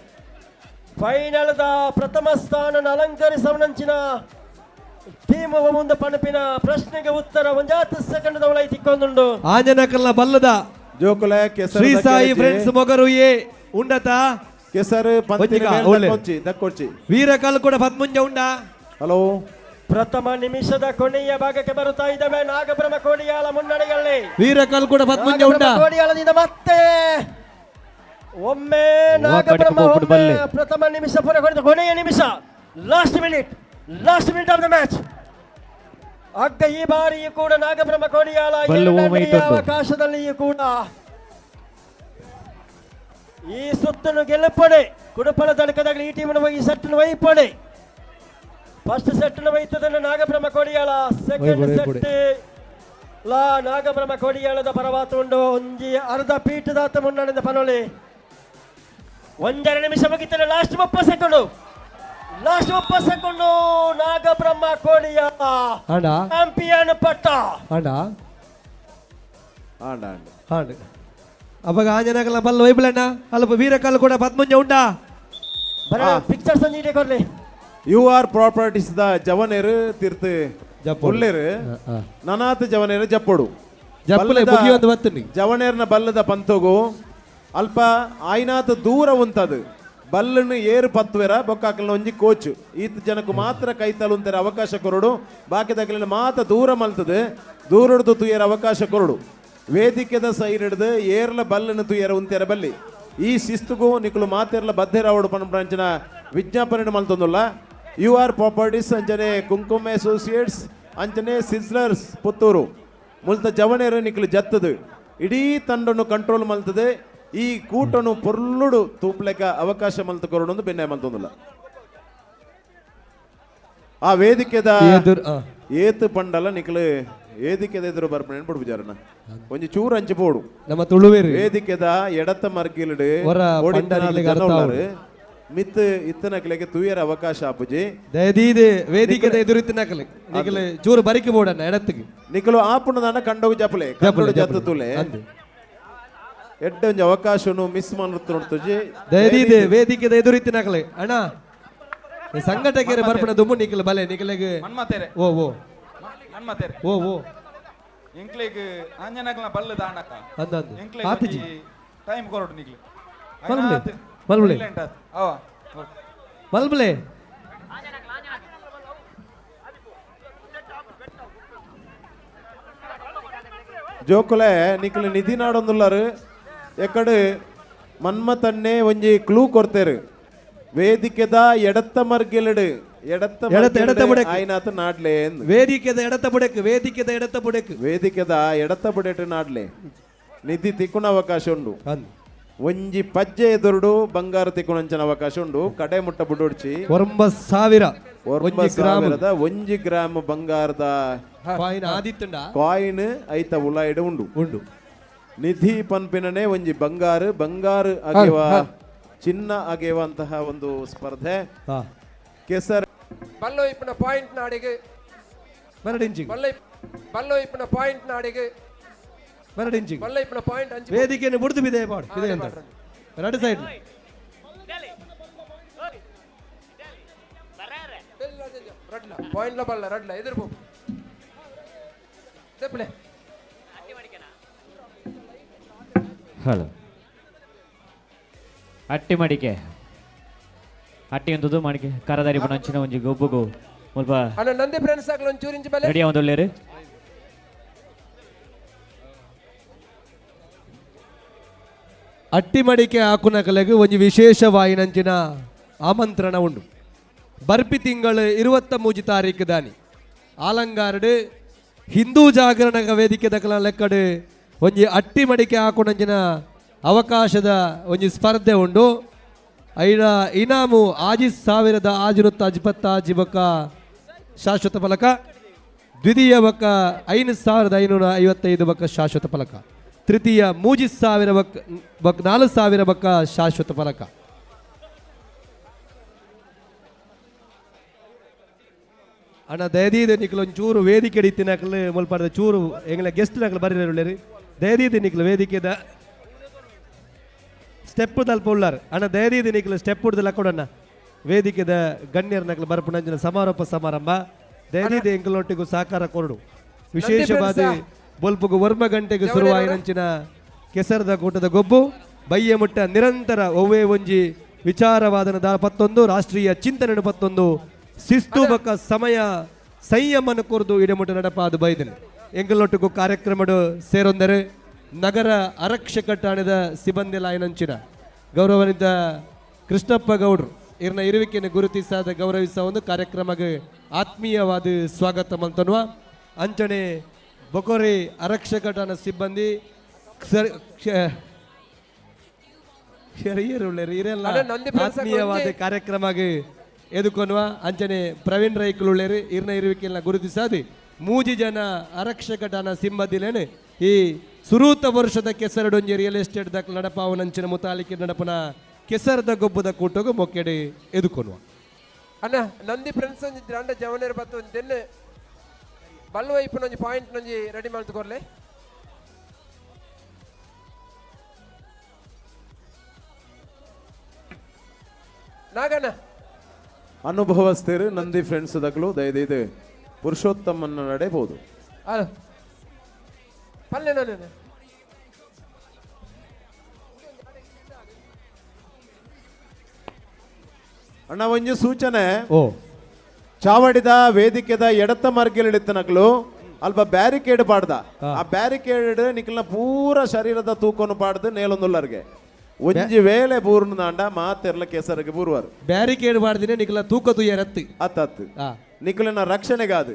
ಫೈನಲ್ದ ಪ್ರಥಮ ಸ್ಥಾನ ಅಲಂಕರಿಸವನಂಚಿನ ಟೀಮ್ ಮುಂದೆ ಪಣಪಿನ ಪ್ರಶ್ನೆಗೆ ಉತ್ತರ ಒಂಜಾತು ಸೆಕೆಂಡ್ ದವಳೈ ತಿಕ್ಕೊಂದುಂಡು. ಆಂಜನಕಲ್ನ ಬಲ್ಲದ ಜೋಕುಲ ಕೆಸರು ಶ್ರೀ ಸಾಯಿ ಫ್ರೆಂಡ್ಸ್ ಮೊಗರು ಎ ಉಂಡತ ಕೆಸರು ಪಂತಿನ ಒಂಜಿಕ, ಮೇಲೆ ಒಳ್ಳೆ. ದಕ್ಕೊರ್ಚಿ ದಕ್ಕೊರ್ಚಿ ವೀರಕಲ್ ಕೂಡ ಪತ್ಮುಂಜ ಉಂಡ. ಹಲೋ ಪ್ರಥಮ ನಿಮಿಷದ ಕೊನೆಯ ಭಾಗಕ್ಕೆ ಬರುತ್ತಾ ಇದ್ದಾವೆ ನಾಗಬ್ರಹ್ಮ ಕೋಡಿಯಾಳ ಮುನ್ನಡೆಯಲ್ಲಿ. ವೀರಕಲ್ ಕೂಡ ಪತ್ಮುಂಜ ಉಂಡ. ನಾಗಬ್ರಹ್ಮ ಕೋಡಿಯಾಳದಿಂದ ಮತ್ತೆ ಒಮ್ಮೆ ನಾಗಬ್ರಹ್ಮ ಕಡಿಕೆ ಒಮ್ಮೆ ಬಲ್ಲೆ. ಪ್ರಥಮ ನಿಮಿಷ ಪೂರ್ಣಗೊಂಡಿದೆ. ಕೊನೆಯ ನಿಮಿಷ last minute of the match. ಅಗ್ಗ ಈ ಬಾರಿಯೂ ಕೂಡ ನಾಗಬ್ರಹ್ಮ ಕೋಡಿಯಾಳ ಬಲ್ಲು ಎರಡನೆಯ ಓಮೈಟುಂಡು. ಅವಕಾಶದಲ್ಲಿಯೂ ಕೂಡ ಈ ಸುತ್ತನ್ನು ಗೆಲ್ಲುಪ್ಪಡೆ ಕುಡುಪಲ ತಡಕದಾಗಲಿ ಈ ಟೀಮ್ ಈ ಸೆಟ್ ವೈಪಡೆ. ಫಸ್ಟ್ ಸೆಟ್ ವೈತದನ್ನು ನಾಗಬ್ರಹ್ಮ ಕೋಡಿಯಾಳ, ಸೆಕೆಂಡ್ ವೈಪಡೆ, ಸೆಟ್ ಲಾ ನಾಗಬ್ರಹ್ಮ ಕೋಡಿಯಾಳದ ಪರವಾತ ಉಂಡು. ಒಂಜಿ ಅರ್ಧ ಪೀಠದಾತ ಮುನ್ನಡೆದ ಪನೊಲಿ. ಒಂದರ ನಿಮಿಷ ಮುಗಿತದೆ. Last 30 second, last 30 second. Nagabrahma Kodiyal ಆಂಡ ಚಾಂಪಿಯನ್ ಪಟ್ಟ. ಆಂಡ ಆಂಡ ಆಂಡ ಆಂಡ್ ಅಪಗ ಆಂಜನಕಲ್ನ ಬಲ್ಲ ವೈಪಲಣ್ಣ ಅಲ್ಪ ವೀರಕಲ್ ಕೂಡ ಪತ್ಮುಂಜ ಉಂಡ. ಪಿಕ್ಚರ್ಸ್ ಒಂಜಿ ಕೊರ್ಲೆ. You are properties the ಜವನೇರು ತೀರ್ಥ ಉಲ್ಲೇರು ನನಾತ್ ಜವನೇರು ಜಪ್ಪೊಡು ಜಪ್ಪಲೆ ಮುಗಿಯೊಂದು ಬತ್ತುನಿ. ಜವನೇರ್ನ ಬಲ್ಲದ ಪಂತೋಗು ಅಲ್ಪ ಆಯ್ನಾತ್ ದೂರ ಉಂತದು ಬಲ್ಲನ್ನು ಏರು ಪತ್ತುವೆರ ಬೊಕ್ಕಾಕಲ್ನ ಒಂಜಿ ಕೋಚ್ ಈತ ಜನಕ್ಕೆ ಮಾತ್ರ ಕೈತಲು ಉಂತಾರೆ ಅವಕಾಶ ಕೊರಡು, ಬಾಕಿದಕಲಿನ ಮಾತ್ರ ದೂರ ಮಲ್ತದೆ ದೂರಡ್ದು ತುಯರ ಅವಕಾಶ ಕೊರಡು. ವೇದಿಕೆದ ಸೈಡ್ ಹಿಡ್ದು ಏರ್ಲ ಬಲ್ಲನ್ನು ತುಯರ ಉಂತೆರ ಬಲ್ಲಿ ಈ ಶಿಸ್ತುಗೂ ನಿಕುಲು ಮಾತೆರ್ಲ ಬದ್ಧೆರಾವಡು ಪನ್ಪಂಚಿನ ವಿಜ್ಞಾಪನೆ ಮಲ್ತೊಂದುಲ್ಲ. You are properties ಅಂಚನೆ ಕುಂಕುಮ ಅಸೋಸಿಯೇಟ್ಸ್ ಅಂಚನೆ ಸಿಸ್ಲರ್ಸ್ ಪುತ್ತೂರು ಮುಲ್ತ ಜವನೇರು ನಿಕುಲು ಜತ್ತದು ಇಡೀ ತಂಡನ್ನು ಕಂಟ್ರೋಲ್ ಮಲ್ತದೆ. ಈ ಕೂಟನು ಪೊರ್ಲುಡು ತೂಪ್ಲೆಕ ಅವಕಾಶ ಮಲ್ತ ಕೊರಡು ಬೆನ್ನೆ ಮಲ್ತೊಂದುಲ್ಲ. ಆ ವೇದಿಕೆದ ಏತು ಪಂಡಲ ನಿಕಲು ವೇದಿಕೆದ ಎದುರು ಬರ್ಪಣೆ ಬಿಡು ಒಂಜಿ ಚೂರು ಅಂಚಿ ಪೋಡು ನಮ್ಮ ತುಳುವೇರು ವೇದಿಕೆದ ಎಡತ್ತ ಮರ್ಗಿಲ್ಡು ಮಿತ್ ಇತ್ತನಕಲೆಗೆ ತೂಯರ ಅವಕಾಶ ಆಪುಜಿ. ದಯದೀದೆ ವೇದಿಕೆದ ಎದುರು ಇತ್ತನಕಲೆ ನಿಕಲೆ ಚೂರು ಬರಿಕೆ ಬೋಡಣ್ಣ ಎಡತ್ತಿಗೆ ನಿಕಲು ಆಪುಣದಾನ ಕಂಡೋಗಿ ಜಪಲೆ ಕಂಡೋಗಿ ಜತ್ತು ತುಲೆ ಎಡ್ಡೆ ಒಂಜಿ ಅವಕಾಶನು ಮಿಸ್ ಮಾಡ್ತುಜಿ. ದಯದೀದೆ ವೇದಿಕೆದ ಎದುರು ಇತ್ತನಕಲೆ ಅಣ್ಣ ಸಂಘಟಕರ ಬರ್ಪಣ ದುಮ್ಮು ನಿಕಲು ಬಲೆ ನಿಕಲೆಗೆ ಓ ಓ ಓ ಓ ಎಂಕ್ಲೆಗ್ ಆಂಜನಕಲ್ನ ಬಲ್ಲು ದಾಂಡಕ ಅಂದ ಅಂದ ಆತಿಜಿ ಟೈಮ್ ಕೊರಡು ನಿಕ್ಲೆ ಮಲ್ಬಲೆ ಮಲ್ಬಲೆ ಅವ ಮಲ್ಬಲೆ ಜೋಕುಲೆ ನಿಕ್ಲು ನಿಧಿ ನಾಡೊಂದುಲ್ಲಾರು ಎಕ್ಕಡು ಮನ್ಮತನ್ನೇ ಒಂಜಿ ಕ್ಲೂ ಕೊಡ್ತೇರು. ವೇದಿಕೆದ ಎಡತ್ತ ಮರ್ಗಿಲಡು ಎಡತ್ತ ಎಡತ್ತ ಬುಡಕ್ ಆಯ್ನಾತ ನಾಡ್ಲೆ ವೇದಿಕೆದ ಎಡತ್ತ ಬುಡಕ್ ವೇದಿಕೆದ ಎಡತ್ತ ಬುಡಕ್ ವೇದಿಕೆದ ಎಡತ್ತ ಬುಡೆಟ್ ನಾಡ್ಲೆ ನಿಧಿ ತಿಕ್ಕುನ ಅವಕಾಶ ಉಂಡು. ಒಂಜಿ ಪಜ್ಜೆ ಎದುರುಡು ಬಂಗಾರ ತಿಕ್ಕುನಂಚನ ಅವಕಾಶ ಉಂಡು. ಕಡೆ ಮುಟ್ಟ ಬುಡೊಡ್ಚಿ 9,000 9,000 ಒಂಜಿ ಗ್ರಾಮ್ ಬಂಗಾರದ ಕಾಯಿನ್ ಐತ ಉಲಾಯಿಡು ಉಂಡು ಉಂಡು. ನಿಧಿ ಪನ್ಪಿನನೆ ಒಂಜಿ ಬಂಗಾರು ಬಂಗಾರು ಅಗೆವ ಚಿನ್ನ ಅಗೆವಂತಹ ಒಂದು ಸ್ಪರ್ಧೆ. ಕೆಸರ್ ಬಲ್ಲೋ ಇಪ್ಪನ ಪಾಯಿಂಟ್ ನಾಡಿಗೆ ಬಲ್ಲೋ ಇಪ್ಪನ ಪಾಯಿಂಟ್ ನಾಡಿಗೆ ಬಲ್ಲ ಇಪ್ಪನ ಪಾಯಿಂಟ್ ಅಂಚಿ ವೇದಿಕೆಯನ್ನು ಬುಡ್ದು ಬಿದೆ ಪಾಡು ಇದೆ ಅಂತ ಎರಡು ಸೈಡ್ ರಡ್ಲ ಪಾಯಿಂಟ್ ಲ ಬಲ್ಲ ರಡ್ಲ ಎದುರು ಪೋ ದೆಪ್ಪಲೆ. ಹಲೋ ಅಟ್ಟಿ ಮಡಿಕೆ ಅಟ್ಟಿ ಅಂತದ್ದು ಮಡಿಕೆ ಕರದಾರಿ ಅಂಚಿನ ಒಂಜಿ ಗೊಬ್ಬುಗು ಮುಲ್ಪ ಅಣ್ಣ ನಂದಿ ಫ್ರೆಂಡ್ಸ್ ಆಗಲ ಒಂಚೂರು ಇಂಚಿ ಬಲೆ ರೆಡಿ ಒಂದೊಳ್ಳೆರು. ಅಟ್ಟಿ ಮಡಿಕೆ ಹಾಕುನಕಲೆಗ್ ಒಂಜಿ ವಿಶೇಷವಾಯಿನಂಚಿನ ಆಮಂತ್ರಣ ಉಂಡು. ಬರ್ಪಿ ತಿಂಗಳು 23 ತಾರೀಕು ದಾನಿ ಆಲಂಗಾರಡು ಹಿಂದೂ ಜಾಗರಣ ವೇದಿಕೆ ದಕಲ ಲೆಕ್ಕಡು ಒಂಜಿ ಅಟ್ಟಿ ಮಡಿಕೆ ಹಾಕುನಂಚಿನ ಅವಕಾಶದ ಒಂಜಿ ಸ್ಪರ್ಧೆ ಉಂಡು. ಐನ ಇನಾಮು 6,626 ಬೊಕ್ಕ ಶಾಶ್ವತ ಫಲಕ, ದ್ವಿತೀಯ ಬೊಕ್ಕ 5,555 ಬೊಕ್ಕ ಶಾಶ್ವತ ಫಲಕ, ತೃತೀಯ 3,000 ಬೊಕ್ಕ 4,000 ಬೊಕ್ಕ ಶಾಶ್ವತ ಫಲಕ. ಅಣ್ಣ ದಯದೀದ ನಿಕ್ಲು ಒಂಚೂರು ವೇದಿಕೆ ಇತ್ತಿನಕ್ಲು ಮುಲ್ಪಾಡ್ದ ಚೂರು ಎಂಗ್ಲ ಗೆಸ್ಟ್ ನಕ್ಲು ಬರೀ ದಯದೀದ ನಿಕ್ಲು ವೇದಿಕೆದ ಸ್ಟೆಪ್ ತಲ್ಪ ಉಳ್ಳಾರ್ ಅಣ್ಣ ದಯದೀದ ನಿಕ್ಲು ಸ್ಟೆಪ್ ಉಡ್ದು ಲಕ್ಕೊಡಣ್ಣ ವೇದಿಕೆದ ಗಣ್ಯರ ನಕ್ಲು ಬರ್ಪುನಂಚಿನ ಸಮಾರೋಪ ಸಮಾರಂಭ ದಯದೀದ ಎಂಕಲೊಟ್ಟಿಗೂ ಸಹಕಾರ ಕೊರಡು. ವಿಶೇಷವಾದ ಬೊಲ್ಪುಗು 1 ಗಂಟೆಗೆ ಶುರುವಾಯಿನಂಚಿನ ಕೆಸರದ ಕೂಟದ ಗೊಬ್ಬು ಬಯ್ಯ ಮುಟ್ಟ ನಿರಂತರ ಒವ್ವೇ ಒಂಜಿ ವಿಚಾರವಾದನ 11 ರಾಷ್ಟ್ರೀಯ ಚಿಂತನೆ 11 ಶಿಸ್ತು ಬೊಕ್ಕ ಸಮಯ ಸಂಯಮನ ಕೊರದು ಇಡಮುಟ್ಟ ನಡಪಾದು ಬೈದನೆ. ಎಂಕಲೊಟ್ಟಿಗೂ ಕಾರ್ಯಕ್ರಮಡು ಸೇರೊಂದರೆ ನಗರ ಆರಕ್ಷಕ ಠಾಣೆದ ಸಿಬ್ಬಂದಿ ಲಾಯನಂಚಿನ ಗೌರವಾನ್ವಿತ ಕೃಷ್ಣಪ್ಪ ಗೌಡ್ರು ಇರ್ನ ಇರುವಿಕೆಯನ್ನು ಗುರುತಿಸಾದ ಗೌರವಿಸ ಒಂದು ಕಾರ್ಯಕ್ರಮಕ್ಕೆ ಆತ್ಮೀಯವಾದ ಸ್ವಾಗತ ಮಂತನ್ವ. ಅಂಚನೆ ಬೊಕೊರಿ ಆರಕ್ಷಕ ಠಾಣೆ ಸಿಬ್ಬಂದಿ ಆತ್ಮೀಯವಾದ ಕಾರ್ಯಕ್ರಮಕ್ಕೆ ಎದುಕೊನ್ವ. ಅಂಚನೆ ಪ್ರವೀಣ್ ರೈಕುಳುಳ್ಳೇರು ಇರ್ನ ಇರುವಿಕೆಯನ್ನು ಗುರುತಿಸಾದಿ 3 ಜನ ಆರಕ್ಷಕ ಠಾಣಾ ಸಿಬ್ಬಂದಿಲೇನೆ ಈ ಸುರೂತ ವರ್ಷದ ಕೆಸರಡೊಂಜಿ ರಿಯಲ್ ಎಸ್ಟೇಟ್ ದಾಖಲೆ ನಡಪಾವನಂಚಿನ ಮುತಾಲಿಕೆ ನಡಪನ ಕೆಸರದ ಗೊಬ್ಬದ ಕೂಟಗು ಮೊಕ್ಕೆಡೆ ಎದುಕೊನ್ವ. ಅಣ್ಣ ನಂದಿ ಫ್ರೆಂಡ್ಸ್ ಒಂಜಿ ದ್ರಾಂಡ ಜವನೇರ್ ಬತ್ತು ಒಂಜಿ ದೆನ್ನೆ ಬಲ್ವ ಇಪ್ಪನೊಂಜಿ ಪಾಯಿಂಟ್ ನೊಂಜಿ ರೆಡಿ ಮಲ್ತು ಕೊರ್ಲೆ. ನಾಗಣ್ಣ ಅನುಭವಸ್ಥರು ನಂದಿ ಫ್ರೆಂಡ್ಸ್ ದಕ್ಲು ದಯದೈದು ಪುರುಷೋತ್ತಮನ ನಡೆಬಹುದು. ಹಲೋ ಪಲ್ಲೆ ನಾನು ಅಣ್ಣ ಒಂಜಿ ಸೂಚನೆ. ಚಾವಡಿದ ವೇದಿಕೆದ ಎಡತ್ತ ಮಾರ್ಗಲಿಡಿತ್ತನಕ್ಲು ಅಲ್ಪ ಬ್ಯಾರಿಕೇಡ್ ಪಾಡ್ದ, ಆ ಬ್ಯಾರಿಕೇಡ್ ನಿಕ್ಲ್ನ ಪೂರ ಶರೀರದ ತೂಕನು ಪಾಡ್ದು ನೇಲೊಂದುಲ್ಲರ್ಗೆ ಒಂಜಿ ವೇಳೆ ಪೂರ್ಣ ದಾಂಡ ಮಾತೆರ್ಲ ಕೆಸರಿಗೆ ಬೂರ್ವಾರು. ಬ್ಯಾರಿಕೇಡ್ ಮಾಡ್ದಿನ ನಿಕ್ಲ ತೂಕ ತುಯ್ಯರತ್ತು ಅತ್ತತ್ತು ನಿಕ್ಲಿನ ರಕ್ಷಣೆಗಾದು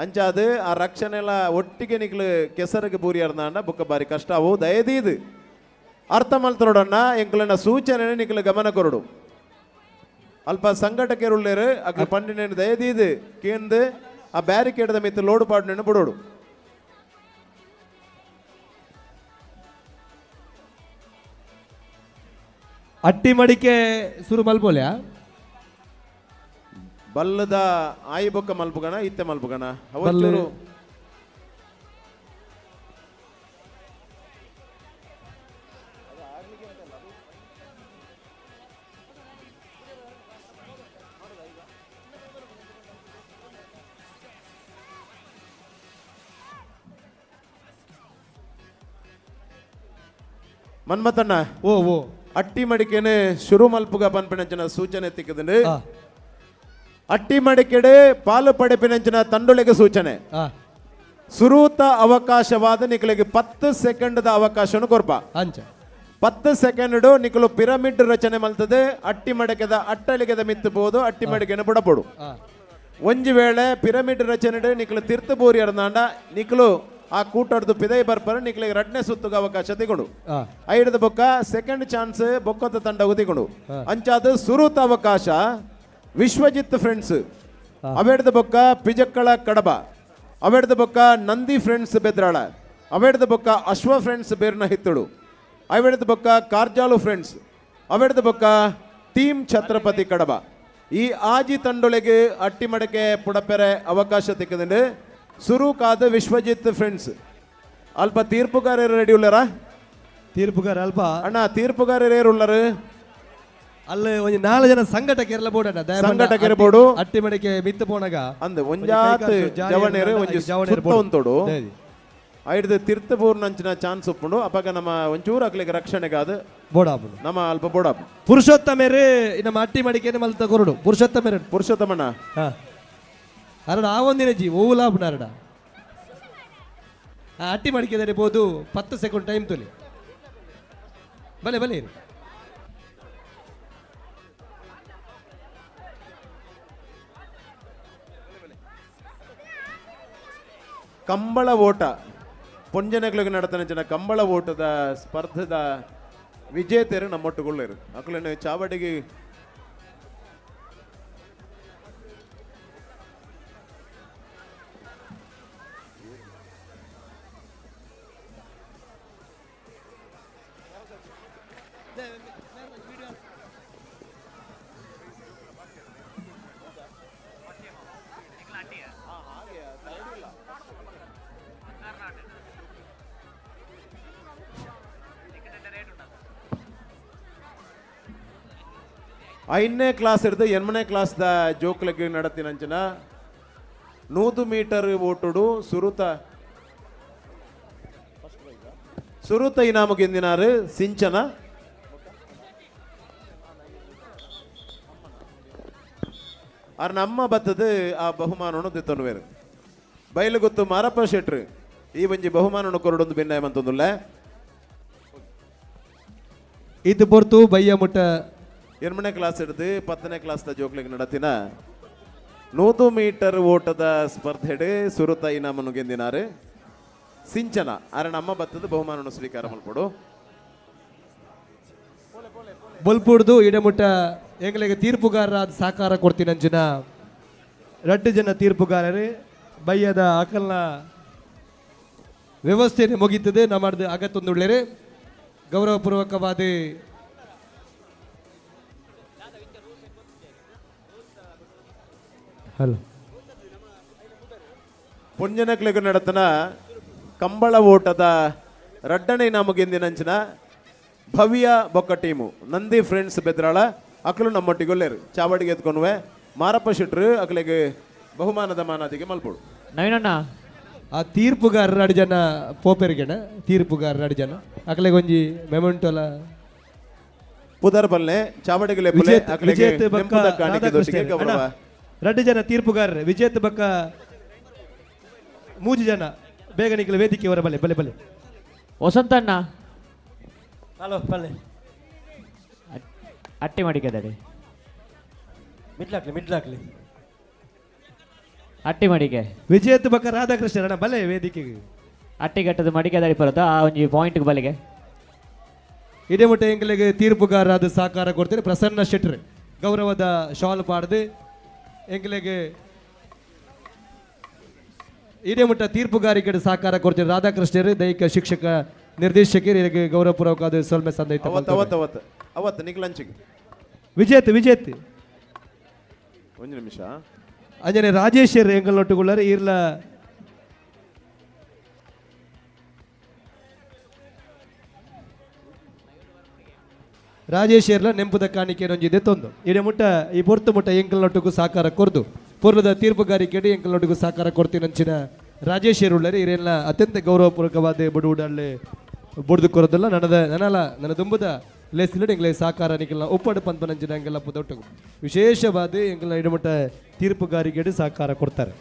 ಅಂಚಾದು ಆ ರಕ್ಷಣೆ ಎಲ್ಲ ಒಟ್ಟಿಗೆ ನಿಕ್ಲು ಕೆಸರಿಗೆ ಬೂರಿಯರ್ದಾಂಡ ಬುಕ್ಕ ಬಾರಿ ಕಷ್ಟ ಅವು. ದಯದೀದು ಅರ್ಥ ಮಲ್ತರೋಡಣ್ಣ ಎಂಕ್ಲನ ಸೂಚನೆ ನಿಕ್ಲು ಗಮನ ಕೊರಡು. ಅಲ್ಪ ಸಂಘಟಕರುಳ್ಳೇರು ಅಕ್ಲು ಪಂಡಿನ ದಯದೀದು ಕೇಂದು ಆ ಬ್ಯಾರಿಕೇಡ್ದ ಮಿತ್ತು ಲೋಡು ಪಾಡ್ನ ಬಿಡೋಡು. ಅಟ್ಟಿ ಮಡಿಕೆ ಸುರು ಮಲ್ಪೋಲ್ಯಾ ಬಲ್ಲದ ಆಯಿ ಬೊಕ್ಕ ಮಲ್ಪುಗಣ ಇತ್ತೆ ಮಲ್ಪುಗಣ ಅವಚೂರು ಮನ್ಮತಣ್ಣ ಓ ಓ ಅಟ್ಟಿ ಮಡಿಕೆನೆ ಶುರು ಮಲ್ಪುಗ ಪನ್ಪಿನಂಚಿನ ಸೂಚನೆ ತಿಕ್ಕದಂಡು. ಅಟ್ಟಿ ಮಡಿಕೆಡೆ ಪಾಲು ಪಡೆಪಿನಂಚಿನ ತಂಡೊಳಿಗೆ ಸೂಚನೆ. ಸುರೂತ ಅವಕಾಶವಾದ ನಿಕಲಿಗೆ 10 ಸೆಕೆಂಡ್ದ ಅವಕಾಶನು ಕೊರ್ಪ. ಅಂಚ 10 ಸೆಕೆಂಡ್ ನಿಕಲು ಪಿರಮಿಡ್ ರಚನೆ ಮಲ್ತದೆ ಅಟ್ಟಿ ಮಡಿಕೆದ ಅಟ್ಟಳಿಗೆದ ಮಿತ್ತು ಬೋದು ಅಟ್ಟಿ ಮಡಿಕೆನ ಬುಡಪೋಡು. ಒಂಜಿ ವೇಳೆ ಪಿರಮಿಡ್ ರಚನೆ ನಿಕಲು ತಿರ್ತು ಬೋರಿ ಅರ್ದಾಂಡ ನಿಕಲು ಆ ಕೂಟಡ್ದು ಪಿದೈ ಬರ್ಪರ ನಿಕ್ಲಿಗೆ ರಡ್ನೆ ಸುತ್ತುಗ ಅವಕಾಶ ತಿಗೊಂಡು. ಐಡ್ದ ಬೊಕ್ಕ ಸೆಕೆಂಡ್ ಚಾನ್ಸ್ ಬೊಕ್ಕದ ತಂಡಗು ತಿಗೊಂಡು. ಅಂಚಾದ ಸುರೂತ ಅವಕಾಶ ವಿಶ್ವಜಿತ್ ಫ್ರೆಂಡ್ಸ್, ಅವೆಡ್ದ ಬೊಕ್ಕ ಪಿಜಕ್ಕಳ ಕಡಬ, ಅವೆಡ್ದ ಬೊಕ್ಕ ನಂದಿ ಫ್ರೆಂಡ್ಸ್ ಬೆದ್ರಾಳ, ಅವೆಡ್ದ ಬೊಕ್ಕ ಅಶ್ವ ಫ್ರೆಂಡ್ಸ್ ಬೇರ್ನ ಹಿತ್ತಳು, ಅವೆಡ್ದ ಬೊಕ್ಕ ಕಾರ್ಜಾಲು ಫ್ರೆಂಡ್ಸ್, ಅವೆಡ್ದ ಬೊಕ್ಕ ಟೀಮ್ ಛತ್ರಪತಿ ಕಡಬ. ಈ ಆಜಿ ತಂಡೊಳಿಗೆ ಅಟ್ಟಿಮಡಕೆ ಪುಡಪೆರೆ ಅವಕಾಶ ತಿಕ್ಕದಂಡು. ಸುರುಕಾದ ವಿಶ್ವಜಿತ್ ಫ್ರೆಂಡ್ಸ್. ಅಲ್ಪ ತೀರ್ಪುಗಾರರು ರೆಡಿ ಉಳ್ಳಾರ? ತೀರ್ಪುಗಾರ ಅಲ್ಪ ಅಣ್ಣ ತೀರ್ಪುಗಾರರು ಏರು ಉಳ್ಳಾರು? ಅಲ್ಲ ಒಂಜಿ 4 ಜನ ಸಂಘಟಕರೆಲ್ಲ ಬೋರ್ಡ್ ಅಣ್ಣ. ಸಂಘಟಕರ ಬೋರ್ಡು. ಅಟ್ಟಿ ಮಡಿಕೆ ಮಿತ್ತು ಪೋನಗ ಅಂದ್ ಒಂಜಾತ್ ಜವಣೇರು ಒಂಜಿ ಸುತ್ತ ಉಂತೋಡು ಐಡ್ದು ತಿರ್ತ ಪೂರ್ಣಂಚಿನ ಚಾನ್ಸ್ ಉಪ್ಪುಂಡು. ಅಪಗ ನಮ್ಮ ಒಂಚೂರು ಅಕ್ಲಿಗೆ ರಕ್ಷಣೆಗಾದ ಬೋಡಾಪುಂಡು ನಮ್ಮ ಅಲ್ಪ ಬೋಡಾಪು. ಪುರುಷೋತ್ತಮೇರು ನಮ್ಮ ಅಟ್ಟಿ ಮಡಿಕೆ ಮಲ್ತ ಕೊರಡು ಪುರುಷೋತ್ತಮೇರು. ಪುರುಷೋತ್ತಮಣ್ಣ ಅರಡ ಆ ಒಂದಿನ ಜಿ ಓ ಲಾಭ ಅರಡ ಅಟ್ಟಿ ಮಡಿಕೆದರೆ ಬೋದು 10 ಸೆಕೆಂಡ್ ಟೈಮ್ ತುಲಿ ಬಲೆ ಬಲೆ. ಕಂಬಳ ಓಟ ಪೊಂಜನೆಗಳಿಗೆ ನಡತನ ಜನ ಕಂಬಳ ಓಟದ ಸ್ಪರ್ಧದ ವಿಜೇತರು ನಮ್ಮೊಟ್ಟುಗೊಳ್ಳರು. ಅಕ್ಲೇನು ಚಾವಡಿಗೆ ಐದನೇ ಕ್ಲಾಸ್ ಹಿಡಿದು 8ನೇ ಕ್ಲಾಸ್ದ ಜೋಕ್ಲಗೆ ನಡತಿನಂಚಿನ 100 ಮೀಟರ್ ಓಟುಡು ಸುರುತ ಸುರುತ ಇನಾಮು ಗೆಂದಿನಾರು ಸಿಂಚನ. ಆರ್ ನಮ್ಮ ಬತ್ತದ ಆ ಬಹುಮಾನವನ್ನು ದಿತ್ತೊನುವೇರು ಬೈಲುಗುತ್ತು ಮಾರಪ್ಪ ಶೆಟ್ರು ಈ ಒಂಜಿ ಬಹುಮಾನವನ್ನು ಕೊರಡೊಂದು ಭಿನ್ನಾಯ ಮಂತೊಂದುಲ್ಲ. ಇದು ಪೊರ್ತು ಬಯ್ಯ ಮುಟ್ಟ 8ನೇ ಕ್ಲಾಸ್ ಹಿಡಿದು 10ನೇ ಕ್ಲಾಸ್ದ ಜೋಕ್ಲಿಗೆ ನಡತಿನ 100 ಮೀಟರ್ ಓಟದ ಸ್ಪರ್ಧೆಡು ಸುರುತ ಇನಾಮನ್ನು ಗೆಂದಿನಾರು ಸಿಂಚನ. ಆರ ನಮ್ಮ ಬತ್ತದ ಬಹುಮಾನವನ್ನು ಸ್ವೀಕಾರ ಮಲ್ಪಡು. ಬೊಲ್ಪುಡ್ದು ಇಡಮುಟ್ಟ ಎಂಗಳಿಗೆ ತೀರ್ಪುಗಾರರಾದ ಸಹಕಾರ ಕೊಡ್ತೀನಂಚಿನ 2 ಜನ ತೀರ್ಪುಗಾರರು ಬಯ್ಯದ ಅಕಲ್ನ ವ್ಯವಸ್ಥೆಯನ್ನು ಮುಗೀತದೆ. ನಮ್ಮದು ಅಗತ್ತೊಂದುಳ್ಳೇರೆ ಗೌರವಪೂರ್ವಕವಾದ ಹಲೋ ಪುಂಜನಕ್ಲೆಗು ನಡತನ ಕಂಬಳ ಓಟದ ರಡ್ಡನೆ ಇನಾಮು ಗೆಂದಿನಂಚಿನ ಭವ್ಯ ಬೊಕ್ಕ ಟೀಮು ನಂದಿ ಫ್ರೆಂಡ್ಸ್ ಬೆದ್ರಾಳ ಅಕಲು ನಮ್ಮೊಟ್ಟಿಗೊಲ್ಲೇರು ಚಾವಡಿಗೆ ಎತ್ಕೊನುವೆ ಮಾರಪ್ಪ ಶೆಟ್ರು ಅಕಲೆಗೆ ಬಹುಮಾನದ ಮಾನಾದಿಗೆ ಮಲ್ಪೋಡು. ನವೀನಣ್ಣ, ಆ ತೀರ್ಪುಗಾರರು ಅಡು ಜನ ಪೋಪೆರ್ಗೆಣ, ತೀರ್ಪುಗಾರರು ಅಡು ಜನ ಅಕಲೆಗೆ ಒಂಜಿ ಮೆಮೆಂಟೋಲ. ಪುದರ್ ಬಲ್ಲೆ ಚಾವಡಿಗೆ ಲೆಪ್ಪುಲೆ ವಿಜೇತ್ ಅಕಲೆಗೆ ವಿಜೇತ್ ಬೊಕ್ಕ ನೆಂಪುದ ಕಾಣಿಕೆದೊಟ್ಟಿಗೆ ರಾಧಾಕೃಷ್ಣ ಗೌರವ. ಅಣ್ಣ, ರಡ್ಡು ಜನ ತೀರ್ಪುಗಾರರು ವಿಜೇತ್ ಬೊಕ್ಕ ಮೂಜಿ ಜನ ಬೇಗ ನಿಖಿಲ ವೇದಿಕೆ ಹೊರ ಬಲೆ ಬಲೆ ಬಲೆ. ವಸಂತಣ್ಣ. ಹಲೋ ಬಲ್ಲೆ. ಅಟ್ಟಿ ಮಡಿಕೆದಡೆ. ಮಿಡ್ಲಾಕ್ಲಿ ಮಿಡ್ಲಾಕ್ಲಿ. ಅಟ್ಟಿ ಮಡಿಕೆ. ವಿಜೇತ್ ಬೊಕ್ಕ ರಾಧಾಕೃಷ್ಣ ಅಣ್ಣ ಬಲೆ ವೇದಿಕೆಗೆ. ಅಟ್ಟಿ ಗಟ್ಟದ ಮಡಿಕೆ ದಡಿ ಬರುತ್ತಾ ಆ ಒಂಜಿ ಪಾಯಿಂಟ್ ಬಲೆಗೆ. ಇದೇ ಮುಟ್ಟ ಎಂಕಲೆಗೆ ತೀರ್ಪುಗಾರರಾದ ಸಹಕಾರ ಕೊಡ್ತಾರೆ ಪ್ರಸನ್ನ ಶೆಟ್ರ್ ಗೌರವದ ಶಾಲ್ ಪಾಡ್ದು ಎಂಕಲೆಗೆ ಇದೇ ಮುಟ್ಟ ತೀರ್ಪುಗಾರಿಕೆ ಸಹಕಾರ ಕೊಡ್ತಾರೆ ರಾಧಾಕೃಷ್ಣರು ದೈಹಿಕ ಶಿಕ್ಷಕ ನಿರ್ದೇಶಕರು ಗೌರವಪೂರ್ವಕವಾದ ಸೊಲ್ಮೆ ಸಂದೈತ. ಅವತ್ತು ಅವತ್ತು ಅವತ್ತು ಅವತ್ತು ನಿಖಿಲಂಚಿಗೆ. ವಿಜೇತ್ ವಿಜೇತ್ ಒಂದು ನಿಮಿಷ. ಅಂಜನೆ ರಾಜೇಶ್ ಎಂಕಲ್ನೊಟ್ಟುಗುಳ್ಳಾರೆ ಈರ್ಲ ರಾಜೇಶ್ ಏರ್ಲ ನೆಂಪುದ ಕಾಣಿಕೆ ಒಂಜಿದೆ ತೊಂದು ಇಡೆ ಮುಟ್ಟ ಈ ಪೊರ್ತು ಮುಟ್ಟ ಎಂಕಲ್ನೊಟ್ಟುಗು ಸಹಕಾರ ಕೊರ್ದು ಪೂರ್ವದ ತೀರ್ಪುಗಾರಿಕೆ ಎಂಕಲ್ನೊಟ್ಟಿಗೂ ಸಹಕಾರ ಕೊಡ್ತೀನಿ ಅಂಚಿನ ರಾಜೇಶ್ ಏರುಳ್ಳರೆ ಇರೆಲ್ಲ ಅತ್ಯಂತ ಗೌರವಪೂರ್ವಕವಾದ ಬುಡುಡಲ್ಲಿ ಬುಡ್ದು ಕೊರದಲ್ಲ ನನದ ನನಲ ನನ್ನ ದುಂಬುದ ಲೇಸಿಲಡು ಎಂಗ್ಲೆ ಸಹಕಾರ ನಿಕಲ್ನ ಉಪ್ಪಡು ಪಂಪನಂಚಿನ ಎಂಗೆಲ್ಲ ಪುದೊಟ್ಟುಗು ವಿಶೇಷವಾದ ಎಂಗಲ ಇಡಮುಟ್ಟ ತೀರ್ಪುಗಾರಿಕೆ ಸಹಕಾರ ಕೊಡ್ತಾರೆ.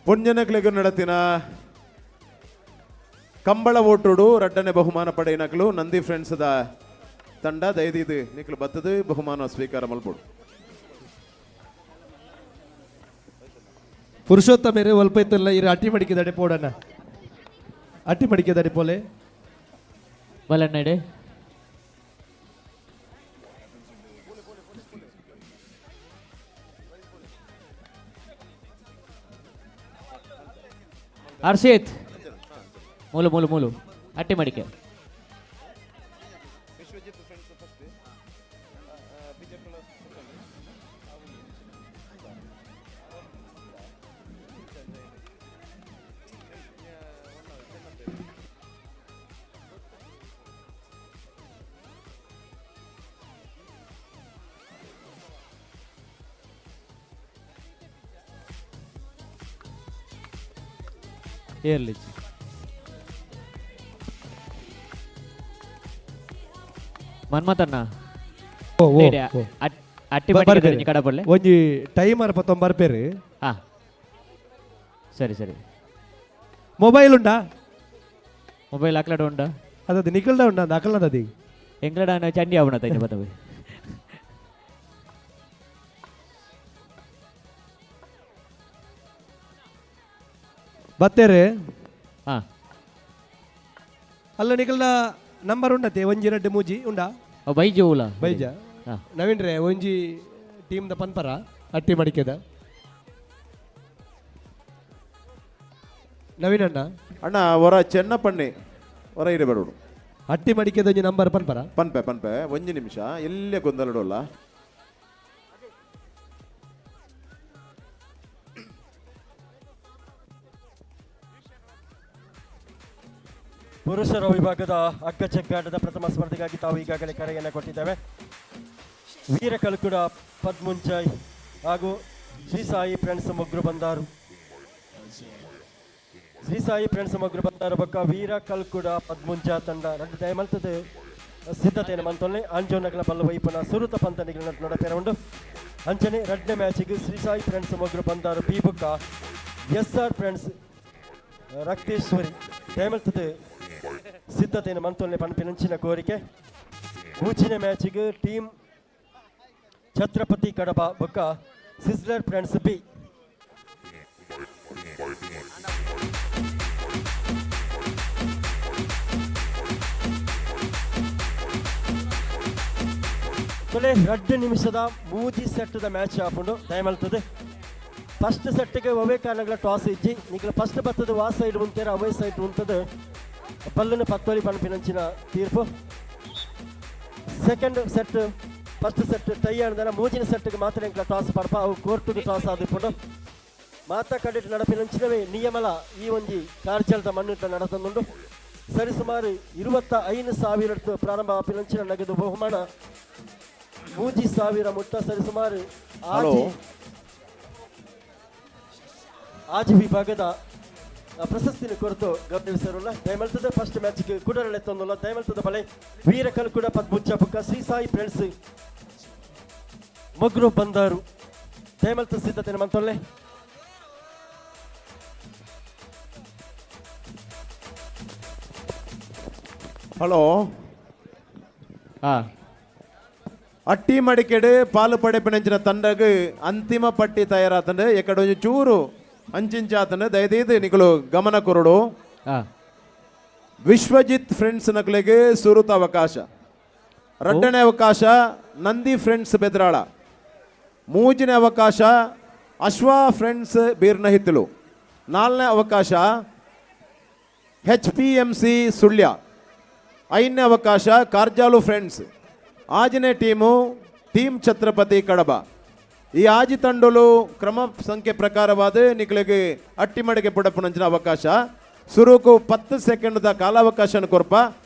ಪುಣ್ಯನಕ್ಲೆಗು ನಡತಿನ ಕಂಬಳ ಓಟುಡು ರಡ್ಡನೆ ಬಹುಮಾನ ಪಡೆಯಿನಕ್ಲು ನಂದಿ ಫ್ರೆಂಡ್ಸ್ದ ತಂಡ ದಯದೀದು ನಿಕ್ಲು ಬತ್ತದು ಬಹುಮಾನ ಸ್ವೀಕಾರ ಮಲ್ಪೋಡು. ಪುರುಷೋತ್ತಮೇರೆ ಒಲ್ಪೈತಲ್ಲ ಇರ ಅಟ್ಟಿ ಮಡಿಕೆ ದಡೆ ಪೋಡಣ ಅಟ್ಟಿ ಮಡಿಕೆ ದಡೆ ಪೋಲೆ ಬಲನ್ನಡೆ ಹರ್ಷಿತ್ ಮೂಲು ಮೂಲು ಮೂಲು ಅಟ್ಟಿ ಮಡಿಕೆ. ಏರ್ಲಿಚ್ಚಿ ಮನ್ಮಥಣ್ಣ. ಓ, ಓ, ಓ. ಅಟ್ಟಿ ಮಡಿಕೆ ಬರ್ಪೇರು. ಒಂಜಿ ಕಡಪಡ್ಲೆ. ಒಂಜಿ ಟೈಮರ್ ಪತ್ತೊಂಬ ಬರ್ಪೇರು. ಹಾ ಸರಿ ಸರಿ. ಮೊಬೈಲ್ ಉಂಡಾ? ಮೊಬೈಲ್ ಅಕ್ಲಡ ಉಂಡಾ? ಅದದು ನಿಖಲ್ದ ಉಂಡಾ? ಅದು ಅಕಲ್ನದ ಅದು. ಎಂಗ್ಲಡ ಚಂಡಿ ಆವಣ ತೈನೆ ಬತ್ತವೆ. ಬತ್ತೇರೆ? ಹಾ. ಅಲ್ಲ ನಿಖಲ್ದ ನಂಬರ್ ಉಂಡತೆ ಒಂಜಿ ರಡ್ಡು ಮೂಜಿ ಉಂಡಾ? ಓ, ಬೈಜ ಉಲ. ಬೈಜ. ಹಾ. ನವೀನ್ ರೇ ಒಂಜಿ ಟೀಮ್ದ ಪನ್ಪರ ಅಟ್ಟಿ ಮಡಿಕೆದ ನವೀನ್ ಅಣ್ಣ. ಅಣ್ಣ ಹೊರ ಚೆನ್ನ ಪಣ್ಣೆ ಹೊರ ಇರಬೇಡ. ಅಟ್ಟಿ ಮಡಿಕೆದ ಒಂಜಿ ನಂಬರ್ ಪನ್ಪರ. ಪನ್ಪೆ ಪನ್ಪೆ ಒಂಜಿ ನಿಮಿಷ ಎಲ್ಲೇ ಗೊಂದಲಡೋಲ್ಲ. ಪುರುಷರ ವಿಭಾಗದ ಅಗ್ಗ ಚೆಕ್ಕಾಟದ ಪ್ರಥಮ ಸ್ಪರ್ಧೆಗಾಗಿ ತಾವು ಈಗಾಗಲೇ ಕರೆಯನ್ನು ಕೊಟ್ಟಿದ್ದೇವೆ. ವೀರ ಕಲ್ಕುಡ ಪದ್ಮುಂಚಾಯ್ ಹಾಗೂ ಶ್ರೀ ಸಾಯಿ ಫ್ರೆಂಡ್ಸ್ ಮೊಗ್ರು ಬಂದಾರು. ಶ್ರೀ ಸಾಯಿ ಫ್ರೆಂಡ್ಸ್ ಮೊಗ್ರು ಬಂದಾರು ಬೊಕ್ಕ ವೀರ ಕಲ್ಕುಡ ಪದ್ಮುಂಚ ತಂಡ ರಡ್ಡು ದಯಮಲ್ತದೆ ಸಿದ್ಧತೆಯನ್ನು ಮಂತೊಲ್ಲೆ ಅಂಜೋನಗಲ ಬಲ್ಲ ವೈಪನ ಸುರುತ ಪಂತ ನಿಗಲ ನಡಪೇರ ಉಂಡು. ಅಂಚನೆ ರಡ್ಡನೇ ಮ್ಯಾಚಿಗೆ ಶ್ರೀ ಸಾಯಿ ಫ್ರೆಂಡ್ಸ್ ಮೊಗ್ರು ಬಂದಾರು ಬಿ ಬೊಕ್ಕ ಎಸ್ ಆರ್ ಫ್ರೆಂಡ್ಸ್ ರಕ್ತೇಶ್ವರಿ ದಯಮಲ್ತದೆ ಸಿದ್ಧತೆಯನ್ನು ಮಂತೊಲ್ಲೆ ಪನ್ಪಿನಂಚಿನ ಕೋರಿಕೆ. ಮೂಚಿನ ಮ್ಯಾಚಿಗೆ ಟೀಮ್ ಛತ್ರಪತಿ ಕಡಬ ಬೊಕ್ಕ ಸಿಸ್ಲರ್ ಫ್ರೆಂಡ್ಸ್ ಬಿ. ತೊಲೆ ರಡ್ಡು ನಿಮಿಷದ ಮೂಜಿ ಸೆಟ್ಟದ ಮ್ಯಾಚ್ ಆಪುಂಡು ದಯಮಲ್ತದೆ. ಫಸ್ಟ್ ಸೆಟ್ಗೆ ಒವೇ ಕಾರಣಗಳ ಟಾಸ್ ಇಜ್ಜಿ ನಿಗಲ ಫಸ್ಟ್ ಬತ್ತದ ವಾ ಸೈಡ್ ಉಂತೇರ ಅವೇ ಸೈಡ್ ಉಂತದ ಬಲ್ಲನ ಪತ್ತೊಲಿ ಪನ್ಪಿನಂಚಿನ ತೀರ್ಪು. Second set first set tie ಆಡ್ದನ ಮೂಜಿನ ಸೆಟ್ಗೆ ಮಾತ್ರ ಎಂಕ್ಲ ಟಾಸ್ ಪಡ್ಪ ಅವು ಕೋರ್ಟುಗೆ ಟಾಸ್ ಆದಿಪ್ಪುಂಡು. ಮಾತ ಕಡೆಟ್ ನಡಪಿನಂಚಿನವೇ ನಿಯಮಲ ಈ ಒಂಜಿ ಕಾರ್ಚಲ್ದ ಮಣ್ಣು ನಡತಂದುಂಡು. ಸರಿಸುಮಾರು 25,000 ಪ್ರಾರಂಭ ಆಪಿನಂಚಿನ ನಗದು ಬಹುಮಾನ 3,000 ಮುಟ್ಟ ಸರಿಸುಮಾರು ಆಜಿ ವಿಭಾಗದ ಪ್ರಶಸ್ತಿನ ಕೊರತು ಗೌರವಿಸರುಲ್ಲ. ದಯಮಲ್ತದ ಫಸ್ಟ್ ಮ್ಯಾಚ್ ಕುಡರಳೆ ತಂದುಲ್ಲ. ದಯಮಲ್ತದ ಬಲೆ ವೀರಕಲ್ ಕೂಡ ಪದ್ಮುಚ್ಚ ಬುಕ್ಕ ಶ್ರೀ ಸಾಯಿ ಫ್ರೆಂಡ್ಸ್ ಮೊಗ್ರು ಬಂದರು. ದಯಮಲ್ತ ಸಿದ್ಧತೆ ಮಂತೊಲ್ಲೆ. ಹಲೋ ಅಟ್ಟಿ ಮಡಿಕೆಡು ಪಾಲು ಪಡೆಪಿನಂಚಿನ ತಂಡಗ್ ಅಂತಿಮ ಪಟ್ಟಿ ತಯಾರಾತಂಡು ಎಕ್ಕಡ ಒಂಜಿ ಚೂರು ಅಂಚಿಂಚಾತಂಡು ದಯದೀದು ನಿಕುಲು ಗಮನ ಕೊರಡು. ವಿಶ್ವಜಿತ್ ಫ್ರೆಂಡ್ಸ್ ನಕಲಿಗೆ ಸುರುತ ಅವಕಾಶ, ರಡ್ಡನೇ ಅವಕಾಶ ನಂದಿ ಫ್ರೆಂಡ್ಸ್ ಬೆದ್ರಾಳ, ಮೂಜನೇ ಅವಕಾಶ ಅಶ್ವಾ ಫ್ರೆಂಡ್ಸ್ ಬೀರ್ನಹಿತ್ತಲು, ನಾಲ್ಕನೇ ಅವಕಾಶ HPMC Sullia, ಐದನೇ ಅವಕಾಶ ಕಾರ್ಜಾಲು ಫ್ರೆಂಡ್ಸ್, ಆಜನೇ ಟೀಮು ಟೀಮ್ ಛತ್ರಪತಿ ಕಡಬ. ಈ ಆಜಿ ತಂಡಲು ಕ್ರಮ ಸಂಖ್ಯೆ ಪ್ರಕಾರವಾದ ನಿಕಲಿಗೆ ಅಟ್ಟಿಮಡಿಗೆ ಪುಡಪುನಂಚಿನ ಅವಕಾಶ. ಸುರುಕು 10 ಸೆಕೆಂಡ್ದ ಕಾಲಾವಕಾಶ ಕೊರ್ಪ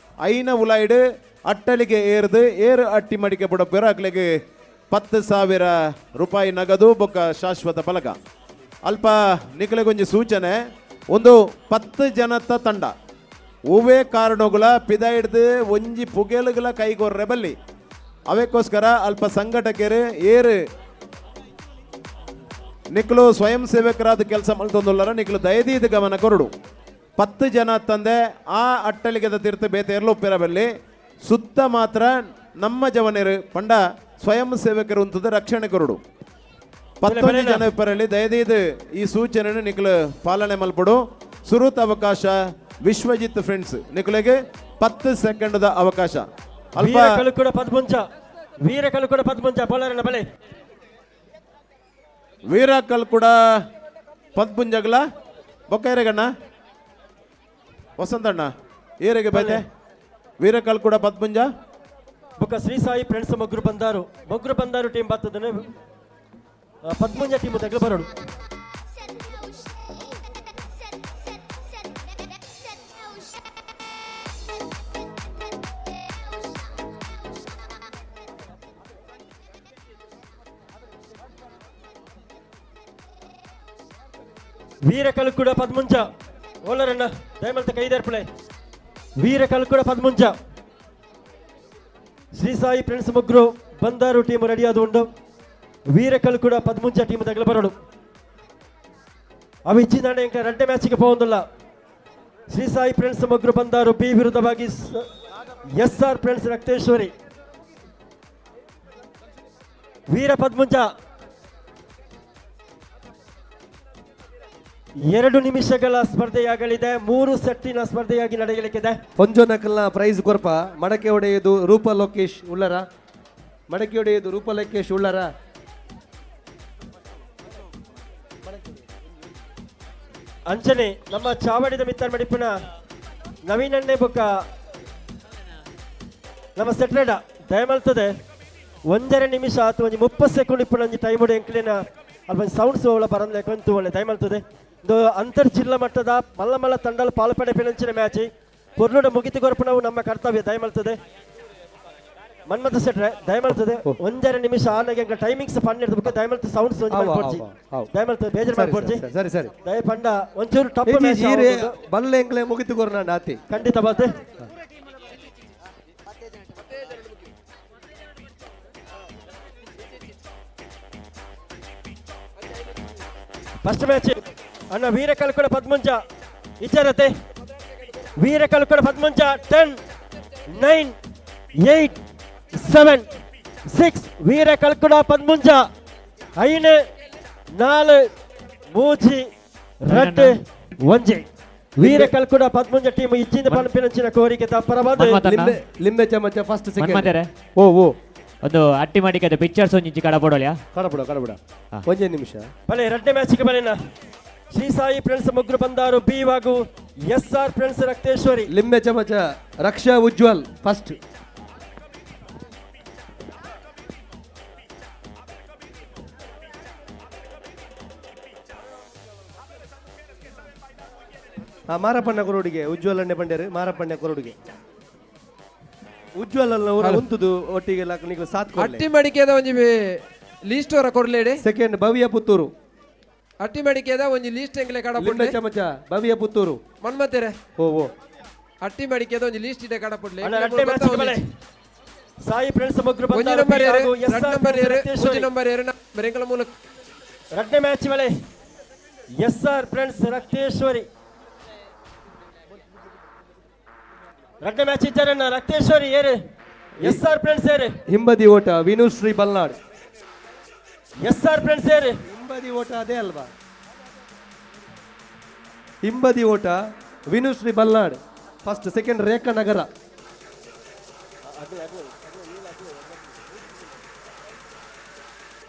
ಐನ ಉಲಾಯ್ಡು ಅಟ್ಟಲಿಗೆ ಏರ್ದು ಏರು ಅಟ್ಟಿ ಮಡಿಕೆ ಪುಡಪೇರು ಅಕ್ಲಿಗೆ 10,000 ರೂಪಾಯಿ ನಗದು ಬೊಕ್ಕ ಶಾಶ್ವತ ಫಲಕ. ಅಲ್ಪ ನಿಕಲಿಗೊಂಜಿ ಸೂಚನೆ, ಒಂದು 10 ಜನತ ತಂಡ ಹೂವೇ ಕಾರಣಗಳ ಪಿದ ಹಿಡ್ದು ಒಂಜಿ ಪುಗೆಲುಗಳ ಕೈಗೊರ್ರೆ ಬಲ್ಲಿ ಅವೆಕ್ಕೋಸ್ಕರ ಅಲ್ಪ ಸಂಘಟಕರು ಏರು ನಿಕ್ಕಲು ಸ್ವಯಂ ಸೇವಕರಾದ ಕೆಲಸ ಮಲ್ತೊಂದುಲ್ಲರ ನಿಕ್ಕಲು ದಯದೀದ ಗಮನ ಕೊರಡು. 10 ಜನ ತಂದೆ ಆ ಅಟ್ಟಲಿಗೆದ ತೀರ್ಥ ಬೇತೆಯರ್ಲು ಉಪ್ಪಿರಬಲ್ಲಿ ಸುತ್ತ ಮಾತ್ರ ನಮ್ಮ ಜವನರು ಪಂಡ ಸ್ವಯಂ ಸೇವಕರು ಅಂತದ ರಕ್ಷಣೆ ಕೊರಡು. 19 ಜನ ಇಪ್ಪರಲ್ಲಿ ದಯದೀದ ಈ ಸೂಚನೆ ನಿಕ್ಕಲು ಪಾಲನೆ ಮಲ್ಪಡು. ಸುರುತ ಅವಕಾಶ ವಿಶ್ವಜಿತ್ ಫ್ರೆಂಡ್ಸ್ ನಿಕುಲೆಗೆ 10 ಸೆಕೆಂಡ್ದ ಅವಕಾಶ. ಅಲ್ಪ ವೀರ ಕಲ್ಕುಡ ಪದ್ಮುಂಜ ಬೌಲರನ್ನ ಬಲೆ ವೀರ ಕಲ್ಕುಡ ಪದ್ಮುಂಜಗಲ ಬೊಕ್ಕ ಏರೆಗಣ್ಣ ವಸಂತಣ್ಣ ಏರೆಗೆ ಬೈತೆ ವೀರ ಕಲ್ಕುಡ ಪದ್ಮುಂಜ ಬೊಕ್ಕ ಶ್ರೀ ಸಾಯಿ ಫ್ರೆಂಡ್ಸ್ ಮೊಗ್ರು ಬಂದಾರು ಟೀಮ್ ಬರ್ತದನೆ ಪದ್ಮುಂಜ ಟೀಮ್ ತಗಲು ಬರೋಡು. ವೀರ ಕಲ್ಕುಡ ಪದ್ಮುಂಜ ಓಲರಣ್ಣ ದಯಮಲ್ತ ಕೈದರ್ಪಳೆ. ವೀರ ಕಲ್ಕುಡ ಪದ್ಮುಂಜ ಶ್ರೀ ಸಾಯಿ ಫ್ರೆಂಡ್ಸ್ ಮುಗ್ರು ಬಂದಾರು ಟೀಮ್ ರೆಡಿಯಾದ ಉಂಡು. ವೀರ ಕಲ್ಕುಡ ಪದ್ಮುಂಜ ಟೀಮ್ ತಗಲು ಬರೋಡು. ಅವು ಇಚ್ಚಿದಾಂಡ ಎಂಕ ರಡ್ಡೆ ಮ್ಯಾಚಿಗೆ ಪೋವೊಂದುಲ್ಲ. ಶ್ರೀ ಸಾಯಿ ಫ್ರೆಂಡ್ಸ್ ಮುಗ್ರು ಬಂದಾರು ಬಿ ವಿರುದ್ಧವಾಗಿ SR friends Rakteshwari. Veera Padmunja 2 ನಿಮಿಷಗಳ ಸ್ಪರ್ಧೆಯಾಗಲಿದೆ. 3 ಸೆಟ್ಟಿನ ಸ್ಪರ್ಧೆಯಾಗಿ ನಡೆಯಲಿಕ್ಕಿದೆ. ಪಂಜೋನಕಲ್ನ ಪ್ರೈಸ್ ಕೊರ್ಪ ಮಡಕೆ ಒಡೆಯುವುದು ರೂಪ ಲೋಕೇಶ್ ಉಳ್ಳರ, ಮಡಕೆ ಒಡೆಯುವುದು ರೂಪ ಲೋಕೇಶ್ ಉಳ್ಳರ. ಅಂಚನೆ ನಮ್ಮ ಚಾವಡಿದ ಮಿತ್ತರ್ ಮಡಿಪುನ ನವೀನಣ್ಣೆ ಬೊಕ್ಕ ನಮ್ಮ ಸೆಟ್ರೇಡ ದಯಮಲ್ತದೆ. 1.5 ನಿಮಿಷ ಅಥವಾ 30 ಸೆಕೆಂಡ್ ಇಪ್ಪು ನಂಜಿ ಟೈಮ್ ಎಂಕ್ಲಿನ ಅಲ್ಪ ಸೌಂಡ್ಸ್ ಒಳ ಬರಂದೆ ಕೊಂತು ಒಳ್ಳೆ ದಯಮಲ್ತದೆ. ಅಂತರ್ ಜಿಲ್ಲಾ ಮಟ್ಟದ ಮಲ್ಲ ಮಲ್ಲ ತಂಡಲ ಪಾಲ್ಪಡೆ ಪೆಣಂಚಿನ ಮ್ಯಾಚ್ ಪೊರ್ಲುಡ ಮುಗಿತು ಕೊರಪುನವು ನಮ್ಮ ಕರ್ತವ್ಯ. ದಯಮಲ್ತದೆ ಮನ್ಮಥ ಸೆಟ್ರೆ ದಯಮಲ್ತದೆ. 1.5 ನಿಮಿಷ ಆನಾಗ ಟೈಮಿಂಗ್ಸ್ ಫಂಡ್ ಇರ್ತದೆ. ದಯಮಲ್ತ ಸೌಂಡ್ಸ್ ದಯಮಲ್ತದೆ ಬೇಜಾರು ಮಾಡ್ಕೊಡ್ಜಿ. ಸರಿ ಸರಿ ದಯ ಪಂಡ ಒಂಚೂರು ಟಪ್ ಮ್ಯಾಚ್ ಬಲ್ಲೆ ಎಂಕ್ಲೆ ಮುಗಿತು ಕೊರ್ನ ಆತಿ ಖಂಡಿತ ಬಾತೆ. ಫಸ್ಟ್ ಮ್ಯಾಚ್ ಅಣ್ಣ ವೀರ ಕಲ್ಕುಡ ಪದ್ಮುಂಜ ಇಚಾರತೆ. ವೀರ ಕಲ್ಕುಡ ಪದ್ಮುಂಜ 10 9 8 7 6. ವೀರ ಕಲ್ಕುಡ ಪದ್ಮುಂಜ 5 4 3 2 1. ವೀರ ಕಲ್ಕುಡ ಪದ್ಮುಂಜ ಟೀಮ್ ಇಚ್ಚಿಂದ ಪನ್ಪಿನಂಚಿನ ಕೋರಿಕೆ ತಪ್ಪರವಾದ ಲಿಂಬೆ ಚಮಚ ಫಸ್ಟ್ ಸೆಕೆಂಡ್. ಓ ಓ ಒಂದು ಅಟ್ಟಿ ಮಾಡಿಕದ ಪಿಕ್ಚರ್ಸ್ ಒಂಜಿ ಕಡಪಡೋಲ್ಯಾ ಕಡಪಡ ಕಡಪಡ ಒಂಜೇ ನಿಮಿಷ ಬಲೆ ರಡ್ಡೆ ಮ್ಯಾಚಿಗೆ ಬಲೆನ ಶ್ರೀ ಸಾಯಿ ಫ್ರೆಂಡ್ಸ್ ಮುಗ್ರು ಬಂದಾರು ಬಿ ವಾಗು SR friends Rakteshwari. ಲಿಂಬೆ ಚಮಚ ರಕ್ಷಾ ಉಜ್ವಲ್ ಫಸ್ಟ್. ಆ ಮಾರಪ್ಪಣ್ಣ ಕೊರಡುಗೆ ಉಜ್ವಲ್ ಅಣ್ಣೆ ಪಂಡೇರು ಮಾರಪ್ಪಣ್ಣ ಕೊರಡುಗೆ ಉಜ್ವಲ್ ಅಲ್ಲ ಉಂತುದು ಒಟ್ಟಿಗೆ ನಿಕ್ಲು ಸಾತ್ ಕೊಡ್ಲೆ. ಅಟ್ಟಿ ಮಡಿಕೆದ ಒಂಜಿ ಲೀಸ್ಟ್ ವರ ಕೊರ್ಲೇಡೆ. ಸೆಕೆಂಡ್ ಭವ್ಯ ಪುತ್ತೂರು. ಅಟ್ಟಿ ಮಡಿಕೆದ ಒಂಜಿ ಲೀಸ್ಟ್ ಎಂಗ್ಲೆ ಲಿಂಬೆ ಕಡಪುಡ್ಲೆ. ಚಮಚ ಭವ್ಯ ಪುತ್ತೂರು. ಮನ್ಮತೆರೆ. ಓ ಓ ಅಟ್ಟಿ ಮಡಿಕೆದ ಒಂಜಿ ಲೀಸ್ಟ್ ಇಡೆ ಕಡಪುಡ್ಲೆ. ಅಣ್ಣ, ರಡ್ಡೆ ಮ್ಯಾಚ್ ಬಲೆ. ಸಾಯಿ ಫ್ರೆಂಡ್ಸ್ ಮೊಗ್ರು ಒಂಜಿ ಬಂದಾರು ನಂಬರ್ ಬಿ ಏರು, ಹಾಗೂ ಎಸ್ ರಡ್ಡ್ ಆರ್ ನಂಬರ್ ಏರು, ಫ್ರೆಂಡ್ಸ್ ಒಂಜಿ ರಕ್ತೇಶ್ವರಿ. ನಂಬರ್ ಏರು, ಎಂಕಲ ಮೂಲಕ. ರಡ್ಡೆ ಮ್ಯಾಚ್ ಬಲೆ ಎಸ್ ಆರ್ ಫ್ರೆಂಡ್ಸ್ ರಕ್ತೇಶ್ವರಿ. ರಡ್ಡೆ ಮ್ಯಾಚ್ ಇದ್ದಾರಣ್ಣ ರಕ್ತೇಶ್ವರಿ ಏರು, ಎಸ್ ಆರ್ ಫ್ರೆಂಡ್ಸ್ ಏರು. ಹಿಂಬದಿ ಓಟ Vinushree Balnad. S R friends ಏರು. ಹಿಂಬದಿ ಓಟ ಅದೇ ಅಲ್ವಾ? ಹಿಂಬದಿ ಓಟ ವಿನುಶ್ರೀ ಬಲ್ನಾಡ್ ಫಸ್ಟ್, ಸೆಕೆಂಡ್ ರೇಖಾ ನಗರ.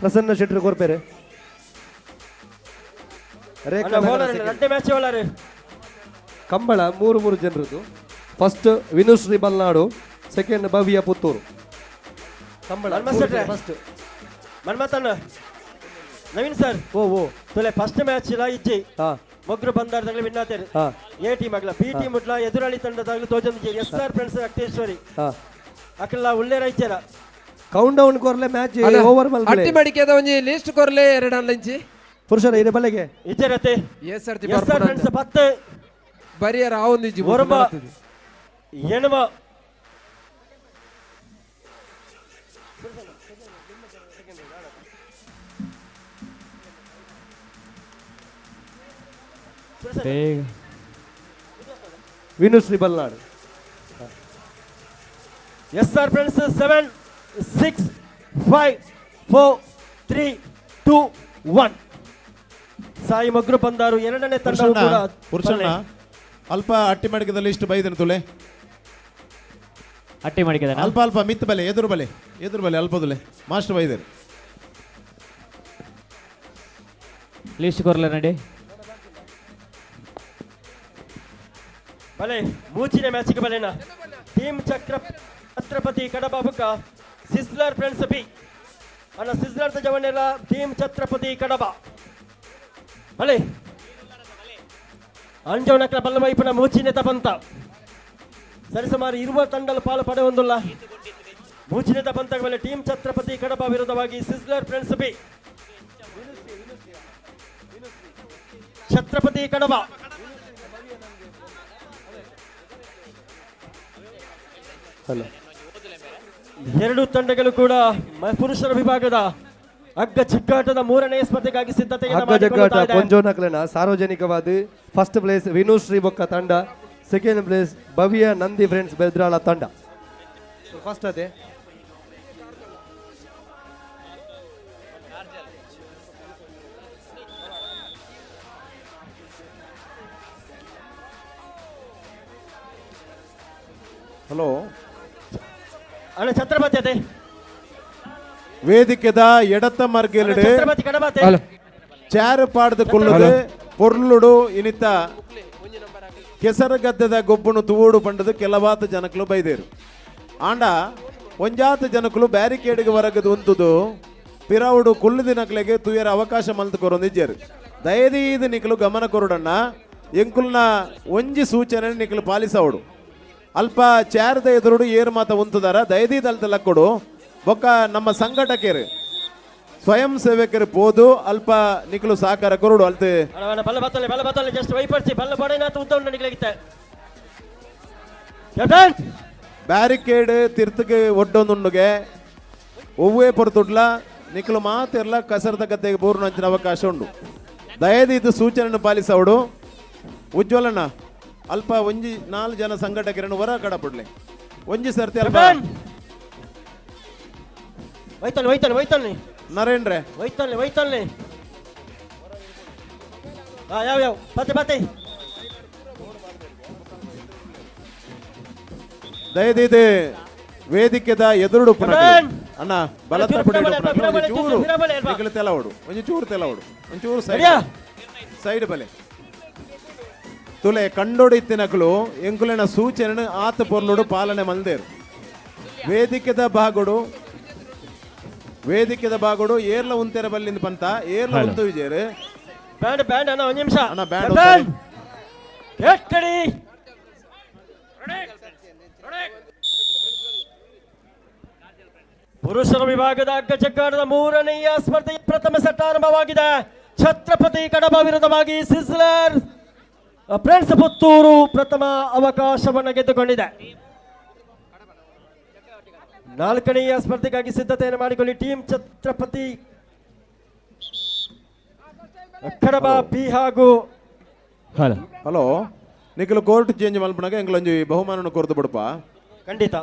ಪ್ರಸನ್ನ ಶೆಟ್ಟರು ಕೊರ್ಪೇರೆ. ರೇಖಾ ಅಣ್ಣ, ನಗರ bowler second. ರಡ್ಡೆ ಮ್ಯಾಚ್ ಬೌಲರ್. ಕಂಬಳ ಮೂರು ಮೂರು ಜನರದ್ದು. First Vinushree Balnad, second Bhavya Puttur. ಕಂಬಳ ಮನ್ಮಥ್ ಶೆಟ್ರೆ. ಫಸ್ಟ್. ಮನ್ಮಥಣ್ಣ, ನವೀನ್ ಸರ್. ಓ ಓ ತುಲೆ ಫಸ್ಟ್ ಮ್ಯಾಚ್ ಇಲ್ಲ ಇಜ್ಜಿ. ಮೊಗ್ರು ಬಂದಾರ್ದಾಗಲೇ ವಿನ್ ಆತೇರು. ಎ ಟೀಮ್ ಆಗಲ ಬಿ ಟೀಮ್ ಉಟ್ಲ ಎದುರಾಳಿ ತಂಡದಾಗಲೂ ತೋಜೊಂದು ಎಸ್ ಆರ್ ಫ್ರೆಂಡ್ಸ್ ರಕ್ತೇಶ್ವರಿ. ಅಕಲ್ಲ ಉಳ್ಳೇರ ಇಜ್ಜರ. ಕೌಂಟ್ ಡೌನ್ ಕೊರ್ಲೆ ಮ್ಯಾಚ್ ಅಲ್ಲ, ಓವರ್ ಮಲ್ಪಲೆ. ಅಟ್ಟಿ ಮಡಿಕೆದ ಒಂಜಿ ಲೀಸ್ಟ್ ಕೊರ್ಲೆ ಎರಡು ಅಲ್ಲಂಚಿ. ಪುರುಷರ ಇದೆ ಬಲೆಗೆ. ಇಜ್ಜರತೆ. ಎಸ್ ಆರ್ ಎಸ್ ಆರ್ ಫ್ರೆಂಡ್ಸ್ 10. ಬರಿಯರ ಆ ಒಂದು ಇಜ್ಜಿ ಒರ್ಂಬ. ಎಣುಮ. ಬೇಗ. Vinushree Balnad. S R friends 7 6 5 4 3 2 1. Sai Mogru Bandaru ಎರಡನೇ ತಂಡವು ಕೂಡ ಪುರುಷಣ್ಣ ಅಲ್ಪ ಅಟ್ಟಿ ಮಡಿಕದಲ್ಲಿ ಇಷ್ಟು ಬೈದನ ತುಲೆ. ಅಟ್ಟಿ ಮಡಿಕೆದ ಅಲ್ಪ ಅಲ್ಪ ಮಿತ್ ಬಲೆ ಎದುರು ಬಲೆ ಎದುರು ಬಲೆ ಅಲ್ಪದುಲೆ ಮಾಸ್ಟರ್ ಬೈದರು. ಲಿಸ್ಟ್ ಕೊರ್ಲೆ ನಡಿ. ಬಲೆ ಮೂಚಿನ ಮ್ಯಾಚಿಗೆ ಬಲೆನ ಟೀಮ್ ಚಕ್ರ ಛತ್ರಪತಿ ಕಡಬ ಬುಕ್ಕ ಸಿಸ್ಲರ್ ಫ್ರೆಂಡ್ಸ್ ಬಿ. ಅಣ್ಣ ಸಿಸ್ಲರ್ ಜವನೆಲ್ಲ ಟೀಮ್ ಛತ್ರಪತಿ ಕಡಬ ಬಲೆ ಅಂಜವನಕ್ರ ಬಲ್ಲವೈಪುನ ಮೂಚಿನ ತಪಂತ ಸರಿಸುಮಾರು ಇರುವ ತಂಡಲು ಪಾಲು ಪಡೆಯೊಂದುಲ್ಲ. ಮೂಚಿನ ತಪಂತ ಬಲೆ ಟೀಮ್ ಛತ್ರಪತಿ ಕಡಬ ವಿರುದ್ಧವಾಗಿ sizzler friends B. Chhatrapati Kadaba. Hello. ಎರಡು ತಂಡಗಳು ಕೂಡ ಪುರುಷರ ವಿಭಾಗದ ಹಗ್ಗ ಜಗ್ಗಾಟದ ಮೂರನೇ ಸ್ಪರ್ಧೆಗಾಗಿ ಸಿದ್ಧತೆಯನ್ನು ಹಗ್ಗ ಜಗ್ಗಾಟ ಮಾಡಿಕೊಳ್ಳುತ್ತಾ ಇದೆ. ಪೊಂಜೋನಕ್ಲೆನ ಸಾರ್ವಜನಿಕವಾದ ಫಸ್ಟ್ ಪ್ಲೇಸ್ ವಿನುಶ್ರೀ ಬೊಕ್ಕ ತಂಡ, second place Bhavya Nandi friends Bedrala ತಂಡ. ಫಸ್ಟ್ ಅದೇ. ಹಲೋ. ಅಣ್ಣ ಛತ್ರಪತಿ ಅದೇ. ವೇದಿಕೆದ ಎಡತ್ತ ಮರ್ಗಿಲಡು ಛತ್ರಪತಿ ಕಡಬಾತೆ. ಚಾರು ಪಾಡ್ದು ಕುಲ್ಲುದು ಪೊರ್ಲುಡು ಇನಿತ ಕೆಸರುಗದ್ದೆದ ಗೊಬ್ಬುನು ತುವೋಡು ಪಂಡದು ಕೆಲವಾತ ಜನಕಲು ಬೈದೇರು. ಆಂಡ ಒಂಜಾತ ಜನಕಲು ಬ್ಯಾರಿಕೇಡ್ಗೆ ಹೊರಗದು ಉಂತುದು ಪಿರಾವುಡು ಕುಲ್ಲುದಿನಕ್ಲೆಗೆ ತುಯರ ಅವಕಾಶ ಮಲ್ತು ಕೊರೊಂದಿಜ್ಜರು. ದಯದೀದು ನಿಕಲು ಗಮನ ಕೊರುಡಣ್ಣ, ಎಂಕುಲ್ನ ಒಂಜಿ ಸೂಚನೆ ನಿಕಲು ಪಾಲಿಸವಡು. ಅಲ್ಪ ಚಾರದ ಎದುರುಡು ಏರು ಮಾತ ಉಂತುದಾರ ದಯದೀದ ಅಲ್ತ ಲಕ್ಕೊಡು. ಬೊಕ್ಕ ನಮ್ಮ ಸಂಘಟಕರು ಸ್ವಯಂ ಸೇವಕರು ಪೋದು ಅಲ್ಪ ನಿಕಲು ಸಹಕಾರ ಕೊರುಡು ಅಲ್ತೆ. ಅಣ್ಣ, ಅಣ್ಣ, ಬಲ್ಲ ಬತ್ತಲೆ, ಬಲ್ಲ ಬತ್ತಲೆ, ಜಸ್ಟ್ ವೈಪರ್ಸಿ, ಬಲ್ಲ ಬಡೇನಾಥ ಉದ್ದ ಉಂಟು ನಿಕಲಿಗಿತ್ತೆ. ಕ್ಯಾಪ್ಟನ್! ಬ್ಯಾರಿಕೇಡ್ ತಿರ್ತಗೆ ಒಡ್ಡೊಂದುಂಡುಗೆ ಒವ್ವೇ ಪೊರ್ತುಡ್ಲ ನಿಕಲು ಮಾತೆರ್ಲ ಕಸರದ ಗದ್ದೆಗೆ ಬೋರ್ನ ಅಂಚಿನ ಅವಕಾಶ ಉಂಡು. ದಯದೀದು ಸೂಚನೆಯನ್ನು ಪಾಲಿಸವಡು. ಉಜ್ವಲಣ್ಣ ಅಲ್ಪ ಒಂಜಿ 4 ಜನ ಸಂಘಟಕರನ್ನು ಹೊರ ಕಡಪಡ್ಲೆ ಒಂಜಿ ಸರ್ತಿ ಅಲ್ಪ. ಹೋಯ್ತಾನೆ, ಹೋಯ್ತಾನೆ, ಹೋಯ್ತಾನೆ. ನರೇಂದ್ರೆ. ಹೋಯ್ತಾನೆ, ಹೋಯ್ತಾನೆ. ಯಾವ ಯಾವ ಪತ್ತೆ ಪತ್ತೆ. ದಯದೀದು ವೇದಿಕೆದ ಎದುರುಡು ಪುನಃ ಕ್ಯಾಪ್ಟನ್! ಅಣ್ಣ ಬಲತ್ತ ಚೂರು ಪುಡಿ ಬಿಡಬಲೆ, ಪುನಃ ಬಿಡಬಲೆ, ಒಂಜಿ ಚೂರು ಬಿಡಬಲೆ ಅಲ್ವಾ? ನಿಕಲು ತೆಲವಡು, ಒಂಜಿ ಚೂರು ತೆಲವಡು, ಒಂಜಿ ಚೂರು ಸೈಡ್ ರೆಡಿಯಾ? ಸೈಡ್ ಬಲೆ ತುಲೆ ಕಂಡೋಡಿ ಇತ್ತಿನಕಲು ಎಂಕುಲೆನ ಸೂಚನೆ ಆತ ಪೊರ್ಲುಡು ಪಾಲನೆ ಮಲ್ದೇರು. ವೇದಿಕೆದ ಬಾಗುಡು ವೇದಿಕೆದ ಬಾಗುಡು ಏರ್ಲ ಉಂತೆರ ಬಲ್ಲಿಂದ ಪಂತ ಏರ್ಲ ಹಲೋ. ಉಂತು ವಿಜಯರು. ಬ್ಯಾಂಡ್ ಬ್ಯಾಂಡ್ ಅಣ್ಣ, ಒಂದ್ ನಿಮಿಷ. ಅಣ್ಣ, ಬ್ಯಾಂಡ್ ಕ್ಯಾಪ್ಟನ್! ಉಂತಾರೆ. Get ready. ಪುರುಷರ ವಿಭಾಗದ ಅಗ್ಗಜಗ್ಗಾಟದ ಮೂರನೆಯ ಸ್ಪರ್ಧೆಯ ಪ್ರಥಮ ಸೆಟ್ ಆರಂಭವಾಗಿದೆ. ಛತ್ರಪತಿ ಕಡಬ ವಿರುದ್ಧವಾಗಿ ಸಿಸ್ಲರ್ ಫ್ರೆಂಡ್ಸ್ ಪುತ್ತೂರು ಪ್ರಥಮ ಅವಕಾಶವನ್ನು ಗೆದ್ದುಕೊಂಡಿದೆ. ನಾಲ್ಕನೆಯ ಸ್ಪರ್ಧೆಗಾಗಿ ಸಿದ್ಧತೆಯನ್ನು ಮಾಡಿಕೊಳ್ಳಿ ಟೀಮ್ ಛತ್ರಪತಿ ಕಡಬ ಬಿ ಹಾಗೂ ಹಲೋ ಹಲೋ ನಿಖಲು ಕೋರ್ಟ್ ಚೇಂಜ್ ಮಲ್ಪನಾಗ ಎಂಗ್ಲೊಂಜಿ ಬಹುಮಾನನ ಕೊರತು ಬಿಡಪ್ಪ. ಖಂಡಿತ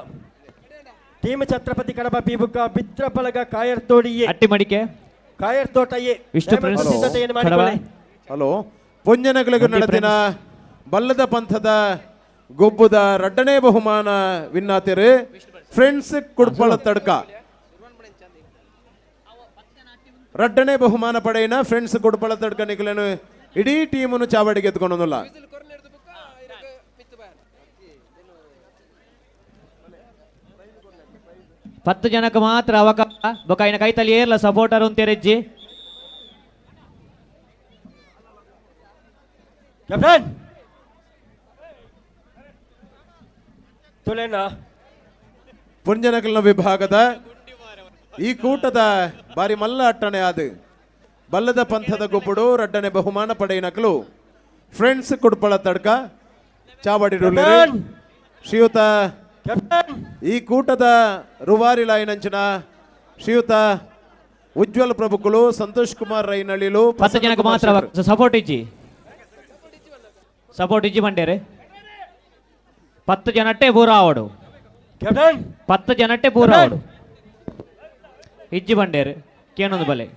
ಟೀಮ್ ಛತ್ರಪತಿ ಕಡಬ ಬಿ ಬುಕ್ಕ ಮಿತ್ರ ಬಳಗ ಕಾಯರ್ತೋಡಿ ಎ. ಅಟ್ಟಿ ಮಡಿಕೆ ಕಾಯರ್ತೋಟ ಎ. ವಿಷ್ಣು ದಯಮಾಡಿ ಫ್ರೆಂಡ್ಸ್ ಸಿದ್ಧತೆಯನ್ನು ಕಡಬ. ಮಾಡಿಕೊಳ್ಳಿ. ಹಲೋ ಪೊಂಜನಗಳಿಗೆ ನಂದಿ ನಡೆದಿನ ಬಲ್ಲದ ಪಂಥದ ಗೊಬ್ಬುದ ರಡ್ಡನೇ ಬಹುಮಾನ ವಿನ್ನಾತಿರು ಫ್ರೆಂಡ್ಸ್ ಕುಡ್ಪಳ ತಡ್ಕ. ರಡ್ಡನೇ ಬಹುಮಾನ ಪಡೆಯಿನ ಫ್ರೆಂಡ್ಸ್ ಕುಡ್ಪಳ ತಡ್ಕ ನಿಖಲೇನು ಇಡೀ ಟೀಮನ್ನು ಚಾವಡಿಗೆ ಎತ್ಕೊಂಡೊಂದಿಲ್ಲ. 10 ಜನಕ್ಕೆ ಮಾತ್ರ ಅವಕಾಶ. ಬೊಕ ಇನ್ನ ಕೈತಲ್ಲಿ ಏರ್ಲ ಸಪೋರ್ಟರ್ ಅಂತೀರಿಜ್ಜಿ. ಕ್ಯಾಪ್ಟನ್ ತುಲೇನಾ ಪುಂಜನಕಲ್ನ ವಿಭಾಗದ ಈ ಕೂಟದ ಬಾರಿ ಮಲ್ಲ ಅಟ್ಟಣೆ ಆದ ಬಲ್ಲದ ಪಂಥದ ಗೊಬ್ಬುಡು ರಡ್ಡನೆ ಬಹುಮಾನ ಪಡೆಯಿನಕಲು ಫ್ರೆಂಡ್ಸ್ ಕುಡ್ಪಳ ತಡ್ಕ ಚಾವಡಿ ಕ್ಯಾಪ್ಟನ್! ಶ್ರೀಯುತ ಕ್ಯಾಪ್ಟನ್ ಈ ಕೂಟದ ರುವಾರಿ ಲಾಯಿನಂಚಿನ ಶ್ರೀಯುತ ಉಜ್ವಲ್ ಪ್ರಭುಕುಲು ಸಂತೋಷ್ ಕುಮಾರ್ ರೈನಳ್ಳಿಲು 10 ಜನಕ್ಕೆ ಮಾತ್ರ ಸಪೋರ್ಟ್ ಇಜ್ಜಿ, ಸಪೋರ್ಟ್ ಇಜ್ಜಿ ಬಂಡೇರೆ. 10 ಜನಟ್ಟೆ ಪೂರ ಆವಡು. ಕ್ಯಾಪ್ಟನ್ 10 ಜನಟ್ಟೆ ಪೂರ ಆವಡು ಇಜ್ಜಿ ಬಂಡೇರು ಕೇನೊಂದು ಬಲೆ.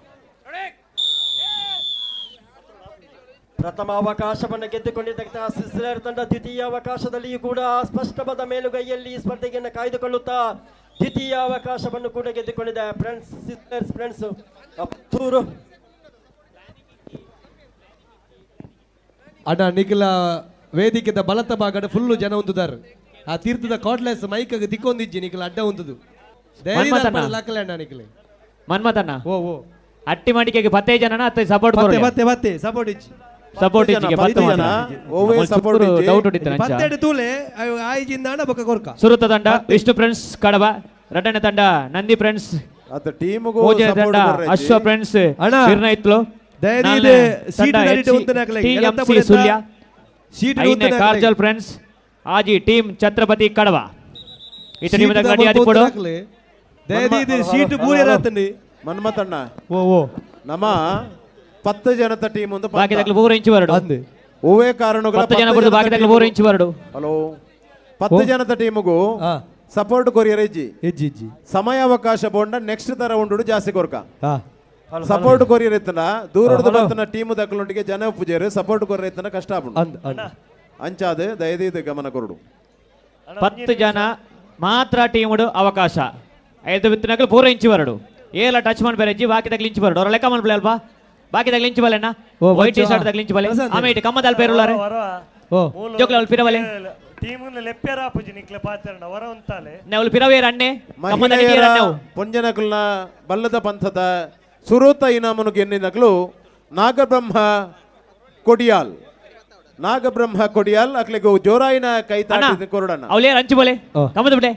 ಪ್ರಥಮ ಅವಕಾಶವನ್ನು ಗೆದ್ದುಕೊಂಡಿದ್ದಂತಹ ಸಿಸ್ಲರ್ ತಂಡ ದ್ವಿತೀಯ ಅವಕಾಶದಲ್ಲಿಯೂ ಕೂಡ ಸ್ಪಷ್ಟವಾದ ಮೇಲುಗೈಯಲ್ಲಿ ಸ್ಪರ್ಧೆಯನ್ನು ಕಾಯ್ದುಕೊಳ್ಳುತ್ತಾ ದ್ವಿತೀಯ ಅವಕಾಶವನ್ನು ಕೂಡ ಗೆದ್ದುಕೊಂಡಿದೆ ಫ್ರೆಂಡ್ಸ್ ಸಿಸ್ಲರ್ಸ್ ಫ್ರೆಂಡ್ಸ್ ಪುತ್ತೂರು. ಅಣ್ಣ ನಿಖಿಲ ವೇದಿಕೆದ ಬಲತ ಭಾಗದ ಫುಲ್ಲು ಜನ ಹೊಂದುದಾರು. ಆ ತೀರ್ಥದ ಕಾರ್ಡ್ಲೆಸ್ ಮೈಕ್ ದಿಕ್ಕೊಂದಿಜ್ಜಿ ನಿಖಿಲ ಅಡ್ಡ ಹೊಂದುದು. ಮನ್ಮಥಣ್ಣ. ಲಕ್ಕಲೆ ಅಣ್ಣ ನಿಖಿಲ. ಮನ್ಮಥಣ್ಣ. ಓ ಓ ಅಟ್ಟಿ ಮಡಿಕೆಗೆ ಪತ್ತೆ ಜನನ ಅತ್ತೆ ಸಪೋರ್ಟ್ ಪತ್ತೆ ಪತ್ತೆ ಪತ್ತೆ ಸಪೋರ್ಟ್ ಇಜ್ಜಿ. ಸಪೋರ್ಟ್ ಇಜ್ಜಿಗೆ ಪತ್ತು ಪತ್ತು ಜನ, ಓವೇ ಸಪೋರ್ಟ್ ಇಜ್ಜಿ. ಡೌಟ್ ಹೊಡಿತಾನೆ ಅಂಚ. ಪತ್ತೆಡು ತೂಲೆ ಆಯ್ಜಿಂದ ಅಣ್ಣ ಬೊಕ್ಕ ಕೊರ್ಕ. ಸುರುತ ತಂಡ ವಿಷ್ಣು ಫ್ರೆಂಡ್ಸ್ ಕಡಬ, ರಡ್ಡನೆ ತಂಡ ನಂದಿ ಫ್ರೆಂಡ್ಸ್, ಅತ್ತ ಟೀಮ್ಗೂ ಮೂಜನೇ ಸಪೋರ್ಟ್ ತಂಡ ಕೊರ್ರೆ ಇಜ್ಜಿ. ಅಶ್ವ ಫ್ರೆಂಡ್ಸ್ ಅಣ್ಣ, ಬಿರ್ನೈತ್ಲು, ದಯದೀದೆ ನಾಲ್ನೇ ಸೀಟ್ ತಂಡ ನಡಿಟೆ ಉಂತನೆ ಹಾಕ್ಲೆ. ಟಿ ಎಂ ಎಲತ್ತ ಸಿ ಬುಡೆತ ಸುಳ್ಯ, ಸೀಟ್ ಐದನೇ ಉಂತನೆ ಹಾಕ್ಲೆ. ಕಾರ್ಜಲ್ ಫ್ರೆಂಡ್ಸ್, ಆಜಿ ಟೀಮ್ ಛತ್ರಪತಿ ಕಡಬ. ಈತ ಸೀಟ್ ಟೀಮ್ the ready ಆದಿಪ್ಪಡು. ಹಾಕ್ಲೆ. ದಯದೀದೆ ಸೀಟ್ ಬೂರಿಯರಾತಂಡಿ. ಮನ್ಮಥಣ್ಣ. ಓ ಓ ನಮ್ಮ 10 ಜನತ ಟೀಮ್ ಒಂದು ಪಂಥ. ಬಾಕಿ ತಕ್ಲು 3 ಇಂಚು ಬರಡು. ಅಂದೆ. ಓವೇ ಕಾರಣಗಳ 10 ಜನ ಬರುದು, ಬಾಕಿ ತಕ್ಲು 3 ಇಂಚು ಬರಡು. ಹಲೋ 10 ಜನತ ಟೀಮ್ಗೂ ಸಪೋರ್ಟ್ ಕೊರಿಯರ್ ಇಜ್ಜಿ. ಇಜ್ಜಿ ಇಜ್ಜಿ. ಸಮಯಾವಕಾಶ ಬೋಂಡ ನೆಕ್ಸ್ಟ್ ತರ ಉಂಡು ಜಾಸ್ತಿ ಕೊರ್ಕ. ಹಲೋ, ಸಪೋರ್ಟ್ ಕೊರಿಯರ್ ಇತ್ತನ ದೂರದ ಹಲೋ. ಬರ್ತನ ಟೀಮ್ ದಕ್ಕಲೊಂಟಿಗೆ ಜನ ಪೂಜೆರು ಸಪೋರ್ಟ್ ಕೊರಿಯರ್ ಇತ್ತನ ಕಷ್ಟ ಆಪುಂಡು. ಅಂದ್, ಅಂದ್. ಅಂಚಾದ ದಯದೀದ ಗಮನ ಕೊರಡು. 10 ಜನ ಮಾತ್ರ ಟೀಮ್ ಅವಕಾಶ. ಐದು ಬಿತ್ತಿನಕಲು 3 ಇಂಚು ಬರಡು. ಏಲ ಟಚ್ ಮಾಡಿ ಬೇರೆ ಬಾಕಿ ತಗ್ಲಿ ಇಂಚು ಬರಡು. ಅವ್ರ ಲೆಕ್ಕ ಮನ್ಪಲೆ ಅಲ್ವಾ? ಬಾಕಿ ತಗ್ಲಿ ಇಂಚು ಬಲೆಣ್ಣ. ಓ, ವೈಟ್ ಟಿ ಬಚ್ಚು, ಶರ್ಟ್ ತಗ್ಲಿ ಇಂಚು ಬಲೆ. ಪ್ರಶಾಂತ್. ಆಮೇಲೆ ಇಟ್ಟು ಕಮ್ಮದಲ್ಲಿ ಪೇರುಳ್ಳಾರೆ. ಓ. ಜೋಕ್ಲ ಅವ್ಳು ಪಿರವಲೆ. ಟೀಮ್ ಲೆಪ್ಪೆರ ಪೂಜೆ ನಿಕ್ಲೆ ಪಾತ್ರನ ಹೊರ ಉಂತಾಲೆ. ಅವ್ಳು ಪಿರವೇರ ಅಣ್ಣೆ. ಕಮ್ಮದಲ್ಲಿ ಮಹಿಳೆಯರ ಟಿಯರ್ ಅಣ್ಣೆ ಅವು. ಪೊಂಜನಕಲ್ನ ಬಲ್ಲದ ಪಂಥದ ಸುರೂತ ಇನಾಮನು ಗೆನ್ನಿನಕಲು ನಾಗಬ್ರಹ್ಮ ಕೊಡಿಯಾಲ್. ನಾಗಬ್ರಹ್ಮ ಕೊಡಿಯಾಲ್ ಅಕ್ಲೆಗು ಜೋರಾಯಿನ ಕೈ ತಾಟಿ ಕೊರಡಣ್ಣ. ಅವಳಿಯರ್ ಅಂಚು ಬಲೆ. ಕಮ್ಮದ ಬಿಡೆ.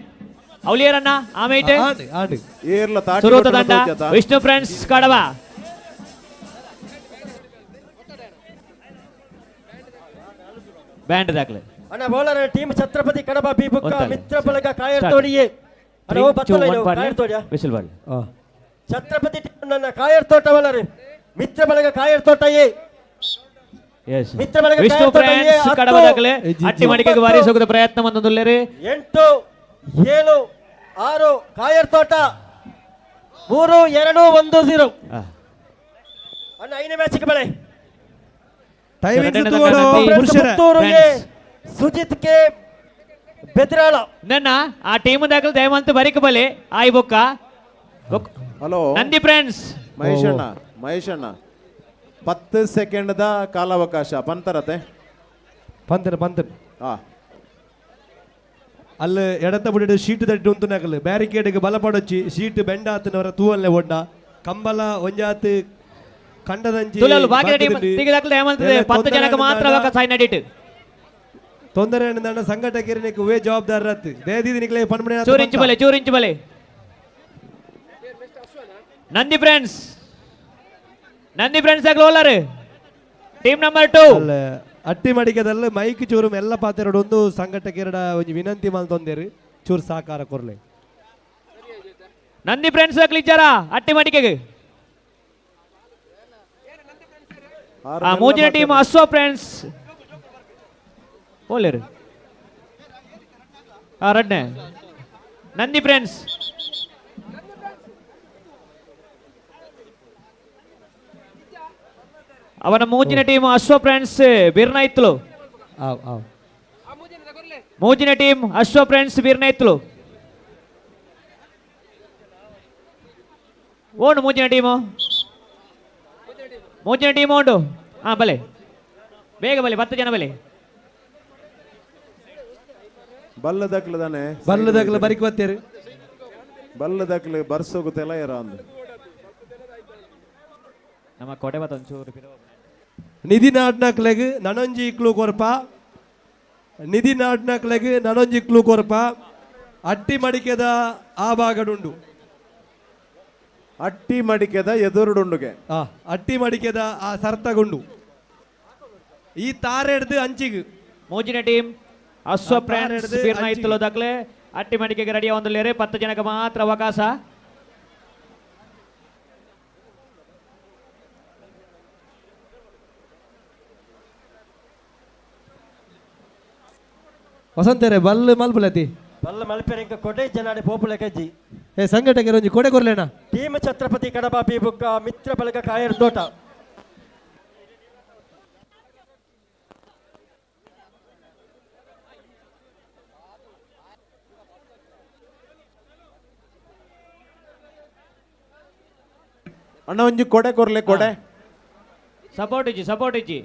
ಅವಳಿಯರ್ ಅಣ್ಣ ಆಮೇಲೆ ಆಂಡ್, ಆಂಡ್. ಏರ್ಲ ತಾಟಿ ಸುರೂತ ಕೊಟ್ಟನ ತಂಡ ತೋಜತ. ವಿಷ್ಣು ಫ್ರೆಂಡ್ಸ್ ಕಡಬ. ಬ್ಯಾಂಡ್ ದಾಖಲೆ. ಅಣ್ಣ bowler team Chhatrapati Kadaba B ಬುಕ್ಕ ಗೊತ್ತಾಗ್ಲಿ. ಮಿತ್ರ ಬಳಗ ಕಾಯರ್ತೋಡಿ ಎ. ಅಣ್ಣ, ಓ, 3, 2, ಬತ್ತಲ್ಲ 1 ಇದು, ಪಾಡ್ಲೆ. ಕಾಯರ್ತೋಡಿಯಾ? ವಿಸಿಲ್ ಬಾಡ್ಲೆ. ಛತ್ರಪತಿ ಟೀಮ್ ನನ್ನ ಕಾಯರ್ತೋಟ ಬೌಲರ್ ಮಿತ್ರ ಬಳಗ ಕಾಯರ್ತೋಟ ಎ. ಎಸ್. ಮಿತ್ರ ಬಳಗ ವಿಷ್ಣು ಕಾಯರ್ತೋಟ ಎ, ಫ್ರೆಂಡ್ಸ್ ಹತ್ತು, ಕಡಬ ದಾಖಲೆ. ಅಟ್ಟಿ ಮಡಿಕೆಗೆ ಬಾರಿ ಸೋಗದ ಪ್ರಯತ್ನ ಬಂದೊಂದುಲ್ಲೇರಿ. 8 7 6 ಕಾಯರ್ತೋಟ 3 2 1 0. ಅಣ್ಣ ಐದನೇ ಮ್ಯಾಚ್ಗೆ ಬಳೆ. ಟೈಮಿಂಗ್ಸ್ ಎರಡನೇ ತೂವಡು, ತಂಡ ನಂದಿ. ಪುರುಷರ. ಪುತ್ತೂರು ಎ, ಫ್ರೆಂಡ್ಸ್. ಸುಜಿತ್ ಕೆ ಬೆದ್ರಾಳ. ನನ್ನ ಆ ಟೀಮ್ ದಾಖಲೆ ದಯಮಂತ ಬರಿಕ ಬಲೆ ಆಯ್ ಬೊಕ್ಕ. ಹಲೋ. ನಂದಿ ಫ್ರೆಂಡ್ಸ್. ಮಹೇಶ್ ಅಣ್ಣ, ಮಹೇಶ್ ಅಣ್ಣ 10 ಸೆಕೆಂಡ್ the ಕಾಲಾವಕಾಶ ಪಂತರತೆ. ಪಂತನ ಪಂತನ. ಅಲ್ಲ ಎಡತ ಬುಡಿಡು ಶೀಟ್ ತಟ್ಟಿ ಉಂತು ನಕಲು ಬ್ಯಾರಿಕೇಡ್ಗೆ ಬಲ ಪಡೊಚ್ಚಿ ಶೀಟ್ ಬೆಂಡ ಆತನವರ ತೂವಲ್ಲೆ ಒಡ್ಡ ಕಂಬಲ ಒಂಜಾತ್ ಕಂಡದಂಚಿ ತುಲಲು ಬಾಕಿ ಟೀಮ್ ಬಾಕಿದಲ್ಲಿ ತಿಗಿ ದಾಖಲೆ ದಯಮಂತ ಎಲ್ಲ 10 ತೊಂದರೆ ಜನಕ್ಕೆ ಮಾತ್ರ ಆದಾಗ ಅವಕಾಶ ನಡೀತು. ತೊಂದರೆ ಅಂಡ ಸಂಘಟಕರಿಗೆ ವೇ ಜವಾಬ್ದಾರ ರತ್ತು ದೇದಿ ನಿಕ್ಲೆ ಪನ್ಮನೆ ಚೂರಿಂಚು ಬಲೆ ಚೂರಿಂಚು ಬಲೆ ನಂದಿ ಫ್ರೆಂಡ್ಸ್ ನಂದಿ ಫ್ರೆಂಡ್ಸ್ ಆಗಲು ಟೀಮ್ ನಂಬರ್ 2 ಅಟ್ಟಿ ಮಡಿಕೆದಲ್ಲ ಮೈಕ್ ಚೂರು ಎಲ್ಲ ಪಾತೆರಡು ಒಂದು ಸಂಘಟಕರ ಒಂಜಿ ವಿನಂತಿ ಮಲ್ತೊಂದೇರು ಚೂರು ಸಾಕಾರ ಕೊರ್ಲೆ ನಂದಿ ಫ್ರೆಂಡ್ಸ್ ಆಗ್ಲಿ ಅಟ್ಟಿ ಮಡಿಕೆಗೆ ಆ ಮೂಜಿನ ಟೀಮ್ ಅಶ್ವ ಫ್ರೆಂಡ್ಸ್ ಓಲೇರು ಆ ರಡ್ನೆ ನಂದಿ ಫ್ರೆಂಡ್ಸ್ ಅವನ ಮೂಜಿನ ಟೀಮ್ ಅಶ್ವ ಫ್ರೆಂಡ್ಸ್ ಬಿರ್ನೈತ್ಲು ಮೂಜಿನ ಟೀಮ್ ಅಶ್ವ ಫ್ರೆಂಡ್ಸ್ ಬಿರ್ನೈತ್ಲು ಓಣು ಮೂಜಿನ ಟೀಮು ಮೂಜಿನ ಟೀಮ್ ಉಂಟು ಹಾ ಬಲೆ ಬೇಗ ಬಲೆ 10 ಜನ ಬಲೆ ಬಲ್ಲದಕ್ಲು ತಾನೆ ಬಲ್ಲದಕ್ಲು ಬರಿಕ್ ಬತ್ತೇರು ಬಲ್ಲದಕ್ಲು ಬರ್ಸೋಗುತ್ತೆಲ್ಲ ಇರ ಅಂದು ನಮ್ಮ ಕೊಡೆ ಬತ್ತ ಒಂಚೂರು ನಿಧಿ ನಾಡ್ನಕ್ಲೆಗ್ ನನೊಂಜಿ ಇಕ್ಲು ಕೊರ್ಪ ನಿಧಿ ನಾಡ್ನಕ್ಲೆಗ್ ನನೊಂಜಿ ಇಕ್ಲು ಕೊರ್ಪ ಅಟ್ಟಿ ಮಡಿಕೆದ ಆ ಭಾಗಡುಂಡು ಅಟ್ಟಿ ಮಡಿಕೆದ ಎದುರುಡುಂಡುಗೆ ಅಟ್ಟಿ ಮಡಿಕೆದ ಆ ಸರ್ತಗುಂಡು ಈ ತಾರೆಡ್ದು ಅಂಚಿಗ್ ಮೂಜಿನ ಟೀಮ್ ಅಶ್ವ ಫ್ರೆಂಡ್ಸ್ ಬೀರ್ನಾಯಿತ್ತಲೋ ದಾಖಲೆ ಅಟ್ಟಿ ಮಡಿಕೆಗೆ ರೆಡಿ ಒಂದು ಲೇರೆ 10 ಜನಕ್ಕೆ ಮಾತ್ರ ಅವಕಾಶ. ವಸಂತರೇ ಬಲ್ಲು ಮಲ್ಪುಲತಿ ಬಲ್ಲ ಮಲ್ಪೆರೆ ಇಂಕ ಕೊಡೆ ಜನಾಡೆ ಪೋಪುಲೆ ಕಜ್ಜಿ ಏ ಸಂಘಟಕರು ಒಂಜಿ ಕೊಡೆ ಕೊರ್ಲೇನಾ ಟೀಮ್ ಛತ್ರಪತಿ ಕಡಬ ಪಿ ಬುಕ್ಕ ಮಿತ್ರ ಬಳಗ ಕಾಯರ್ ತೋಟ ಅಣ್ಣ ಒಂಜಿ ಕೊಡೆ ಕೊರ್ಲೆ ಕೊಡೆ ಸಪೋರ್ಟ್ ಇಜ್ಜಿ ಸಪೋರ್ಟ್ ಇಜ್ಜಿ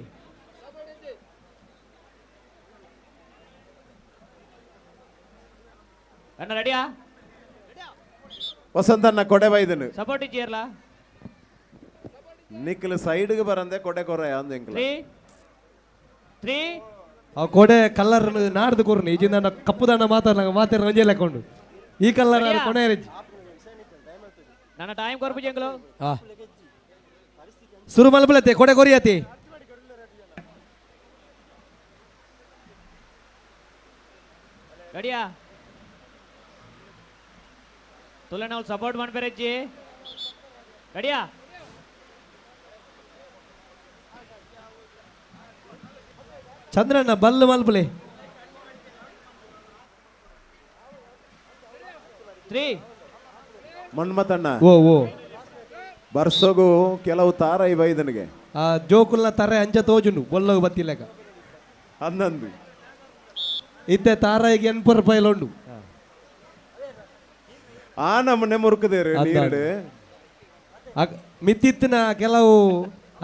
ಅಣ್ಣ ರೆಡಿಯಾ ವಸಂತಣ್ಣ ಕೊಡೆ ಬೈದನು ಸಪೋರ್ಟ್ ಇಜ್ಜಿ ಇರ್ಲ ನಿಕ್ಲು ಸೈಡ್ಗೆ ಬರಂದೆ ಕೊಡೆ ಕೊರ ಅಂದ ಎಂಕ್ಲ 3 3 ಆ ಕೊಡೆ ಕಲ್ಲರ್ ನಾಡ್ದು ಕೊರ್ನಿ ಈಜಿಂದ ಕಪ್ಪು ದಾಣ ಮಾತಾಡ ಮಾತಾಡ ಒಂಜೆ ಲೆಕ್ಕೊಂಡು ಈ ಕಲ್ಲರ್ ಕೊನೆ ನನ್ನ ಟೈಮ್ ಕೊರ್ಪು ಜಂಗ್ಲು ಸುರು ಮಲ್ಪಲತ್ತೆ ಕೊಡೆ ಕೊರಿಯತಿ ರೆಡಿಯಾ ತುಲೆ ನಾವು ಸಪೋರ್ಟ್ ಮಾಡ್ಬೇರಜ್ಜಿ ರೆಡಿಯಾ ಚಂದ್ರಣ್ಣ ಬಲ್ಲು ಮಲ್ಪಲೆ 3 ಮನ್ಮತಣ್ಣ ಓ ಓ ಬರ್ಸೋಗು ಕೆಲವು ತಾರ ಇವ ಇದನಿಗೆ ಆ ಜೋಕುಲ್ನ ತಾರೆ ಅಂಚ ತೋಜುಂಡು ಬೊಲ್ಲಗು ಬತ್ತಿಲೆಕ ಅಂದಂದು ಇತ್ತೆ ತಾರಾಯಿಗೆ 80 ರೂಪಾಯಿ ಉಂಡು ಆ ನಮ್ಮನೆ ಮುರುಕದೇರು ನೀರು ಮಿತ್ತಿತ್ತಿನ ಕೆಲವು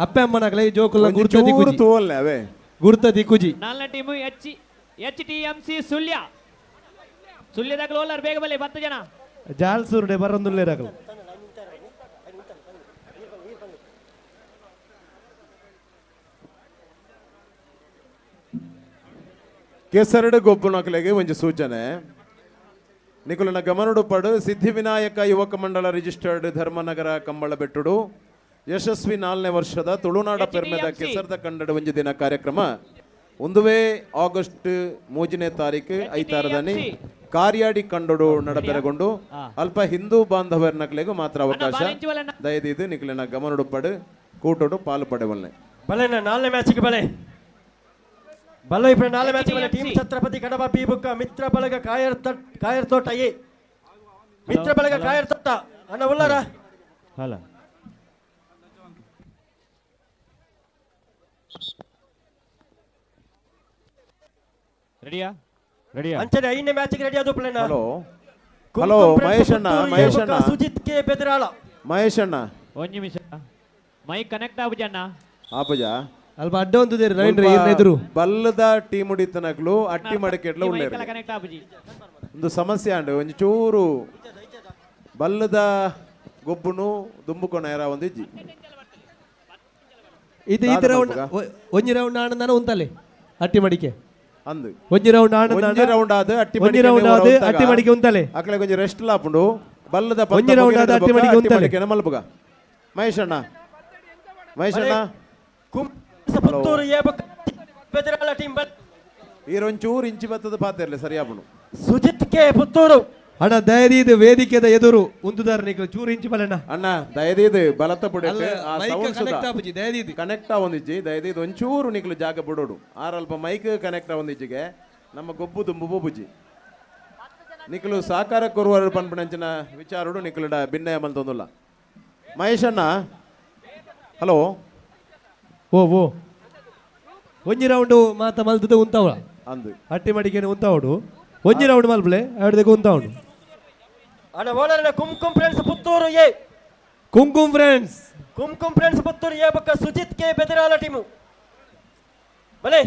ಅಪ್ಪೆ ಅಮ್ಮನಗಲೇ ಜೋಕುಲ್ನ ಗುರ್ತ ದಿಕ್ಕುಜಿ ತೂವಲ್ಲೆ ಅವೇ ಗುರ್ತ ದಿಕ್ಕುಜಿ ನಾಲ್ನೇ team H H T M C Sullia ಸುಳ್ಯದಾಗಲು ಓಲಾರ್ ಬೇಗ ಬಲ್ಲಿ 10 ಜನ ಜಾಲ್ಸೂರುಡೆ ಬರೊಂದುಲ್ಲೇರಾಗಲು ಕೆಸರಡು ಗೊಬ್ಬುನಕಲೆಗೆ ಒಂಜಿ ಸೂಚನೆ ನಿಕುಲನ ಗಮನಡುಪಡು ಸಿದ್ಧಿವಿನಾಯಕ ಯುವಕ ಮಂಡಳ ರಿಜಿಸ್ಟರ್ಡ್ ಧರ್ಮನಗರ ಕಂಬಳ ಬೆಟ್ಟುಡು ಯಶಸ್ವಿ 4ನೇ ವರ್ಷದ ತುಳುನಾಡ ಪೆರ್ಮೆದ ಕೆಸರದ ಕಂಡಡ ಒಂಜಿ ದಿನ ಕಾರ್ಯಕ್ರಮ ಒಂದುವೇ ಆಗಸ್ಟ್ 3ನೇ ತಾರೀಕು ಐತಾರದನಿ ಕಾರ್ಯಾಡಿ ಕಂಡಡು ನಡಬೆರಗೊಂಡು ಅಲ್ಪ ಹಿಂದೂ ಬಾಂಧವರ್ನಕ್ಲೆಗೂ ಮಾತ್ರ ಅವಕಾಶ ದಯದೀದು ನಿಕುಲನ ಗಮನಡುಪಡು ಕೂಟೋಡು ಪಾಲು ಪಡೆವಲ್ನೆ ಬಲೆ 4ನೇ ಮ್ಯಾಚಿಗೆ ಬಲೆ ಬಲ್ಲ ಇಬ್ಬರು 4 ಮ್ಯಾಚ್ ಬಲೆ ಟೀಮ್ ಛತ್ರಪತಿ ಕಡಬ ಪಿ ಬುಕ್ಕ ಮಿತ್ರ ಬಳಗ ಕಾಯರ್ ಕಾಯರ್ ತೋಟ ಎ ಮಿತ್ರ ಬಳಗ ಕಾಯರ್ ತೋಟ ಅಣ್ಣ ಉಲ್ಲಾರ ಹಲೋ ರೆಡಿಯಾ ರೆಡಿಯಾ ಅಂಚನೆ 5ನೇ ಮ್ಯಾಚ್ಗೆ ರೆಡಿ ಆದು ಪ್ಲೇನ ಹಲೋ ಹಲೋ ಮಹೇಶ್ ಅಣ್ಣ ಮಹೇಶ್ ಅಣ್ಣ ಸುಜಿತ್ ಕೆ ಬೆದರಾಳ ಮಹೇಶ್ ಅಣ್ಣ ಒಂದು ನಿಮಿಷ ಮೈಕ್ ಕನೆಕ್ಟ್ ಆಪುಜ ಅಣ್ಣ ಆಪುಜ ಅಲ್ಪ ಅಡ್ಡ ಒಂದು ರವೀಂದ್ರ ಎದುರು ಬಲ್ಲದ ಟೀಮ್ ಉಡಿತನಕ್ಲು ಅಟ್ಟಿ ಮಡಿಕೆಟ್ಲ ಉಳ್ಳೇರು ಕನೆಕ್ಟ್ ಆಪುಜಿ ಒಂದು ಸಮಸ್ಯೆ ಅಂಡು ಒಂಜಿ ಚೂರು ಬಲ್ಲದ ಗೊಬ್ಬುನು ದುಂಬುಕೊನ ಒಂದು ಇಜ್ಜಿ ಇದು ಈ ರೌಂಡ್ ಒಂಜಿ ರೌಂಡ್ ಆನಂದನ ಉಂತಲೆ ಅಟ್ಟಿ ಮಡಿಕೆ ಅಂದು ಒಂಜಿ ರೌಂಡ್ ಆಂಡ ಒಂಜಿ ರೌಂಡ್ ಆದ್ ಅಟ್ಟಿ ಒಂಜಿ ರೌಂಡ್ ಆದ್ ಅಟ್ಟಿ ಮಡಿಕೆ ಉಂತಲೆ. ಅಕಲೆ ಒಂಜಿ ರೆಸ್ಟ್ ಲಾಪುಂಡು ಬಲ್ಲದ ಪಂತ ಒಂಜಿ ರೌಂಡ್ ಆದ್ ಅಟ್ಟಿ ಮಡಿಕೆ ಉಂತಲೆ. ಮಡಿಕೆನ ಮಲ್ಪುಗ. ಮಹೇಶ್ ಅಣ್ಣ, ಮಹೇಶ್ ಅಣ್ಣ ಪುತ್ತೂರು ಎ ಬೊಕ್ಕ ಬೆದರಾಳ ಟೀಮ್ ಈರೊಂಚೂರು ಇಂಚಿ ಬತ್ತದ ಪಾತೆರ್ಲೆ ಸರಿಯಾಪುಂಡು. ಸುಜಿತ್ ಕೆ ಪುತ್ತೂರು. ಅಣ್ಣ ದಯದೀದ್ ವೇದಿಕೆದ ಎದುರು ಉಂತುದಾರ ನಿಕ್ಲು ಚೂರು ಇಂಚಿ ಬಲಣ್ಣ. ಅಣ್ಣ ದಯದೀದ್ ಬಲತ ಪುಡೆಟ್ ಅಲ್ಲ, ಆ ಮೈಕ್ ಸೌಂಡ್ ಕನೆಕ್ಟ್ ಆಪುಜಿ, ದಯದೀದ್. ಕನೆಕ್ಟ್ ಆವೊಂದಿಜ್ಜಿ, ದಯದೀದ್ ಒಂಚೂರು ನಿಕ್ಲು ಜಾಗ ಬಿಡೋಡು. ಆರಲ್ಪ ಮೈಕ್ ಕನೆಕ್ಟ್ ಆವೊಂದಿಜ್ಜಿಗೆ ನಮ್ಮ ಗೊಬ್ಬು ದುಂಬು ಬೊಬುಜಿ. ನಿಕ್ಲು ಸಹಕಾರ ಕೊರುವರು ಪನ್ಪುನಂಚಿನ ವಿಚಾರಡು ನಿಕ್ಲುಡ ಭಿನ್ನಯ ಮಲ್ತೊಂದುಲ್ಲ. ಮಹೇಶ್ ಅಣ್ಣ ಹಲೋ. ಓ ಓ ಒಂಜಿ ರೌಂಡ್ ಮಾತ ಮಲ್ತದ ಉಂತಾವಳ ಅಂದು ಅಟ್ಟಿ ಮಡಿಕೆನೆ ಉಂತಾವಡು. ಒಂಜಿ ರೌಂಡ್ ಮಲ್ಪಲೆ ಅಡ್ದಕ್ಕೆ ಉಂತಾವಡು. ಅಣ್ಣ ಓಲರನ Kumkum friends Puttur A. Kumkum friends. Kumkum friends Puttur A ಬೊಕ್ಕ ಸುಜಿತ್ ಕೆ ಬೆದರಾಲ ಟೀಮು ಬಲೆ.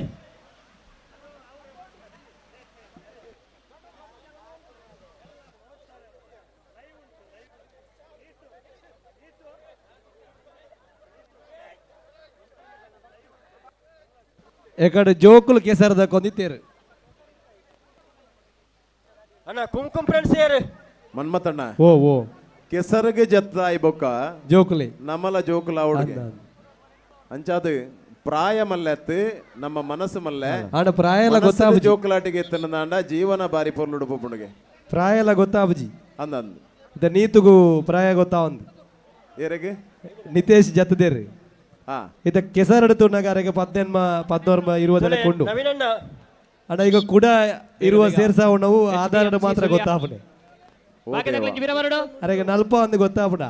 ಎಕಡೆ ಜೋಕುಲು ಕೆಸರದ ಕೊಂದಿತ್ತೇರು. ಅಣ್ಣ ಕುಂಕುಂ ಫ್ರೆಂಡ್ಸ್ ಏರು. ಮನ್ಮತಣ್ಣ ಓ ಓ ಕೆಸರಿಗೆ ಜತ್ತಾಯಿ ಬೊಕ್ಕ ಜೋಕುಲೆ ನಮಲ ಜೋಕುಲ ಅವಡಿಗೆ ಅಂಚಾದ ಪ್ರಾಯ ಮಲ್ಲೆತ್ತು ನಮ್ಮ ಮನಸ್ಸು ಮಲ್ಲೆ. ಆಂಡ ಪ್ರಾಯ ಎಲ್ಲ ಗೊತ್ತಾಪುಜಿ. ಜೋಕುಲಾಟಿಗೆ ಎತ್ತನದಾಂಡ ಜೀವನ ಬಾರಿ ಪೊರ್ಲುಡು ಪೊಪ್ಪುಂಡುಗೆ. ಪ್ರಾಯ ಎಲ್ಲ ಗೊತ್ತಾಪುಜಿ. ಅಂದ ಅಂದ್ ಇದ ನೀತುಗು ಪ್ರಾಯ ಗೊತ್ತಾವಂದು. ಏರೆಗೆ ನಿತೇಶ್ ಜತ್ತದೇರು. ಹಾ ಇದ ಕೆಸರಡು ತುಣ್ಣಗ ಅರೆಗೆ ಪದ್ದೆನ್ಮ ಪದ್ನೋರ್ಮ ಇರುವುದೆಲ್ಲ ಕೊಂಡು. ನವೀನಣ್ಣ ಅಣ್ಣ ಈಗ ಕೂಡ ಇರುವ ಸೇರ್ಸಾವು ನಾವು ಆಧಾರದ ಮಾತ್ರ ಗೊತ್ತಾಪುಣೆ. ಅರೆಗೆ ನಲ್ಪ ಒಂದು ಗೊತ್ತಾಪುಣ.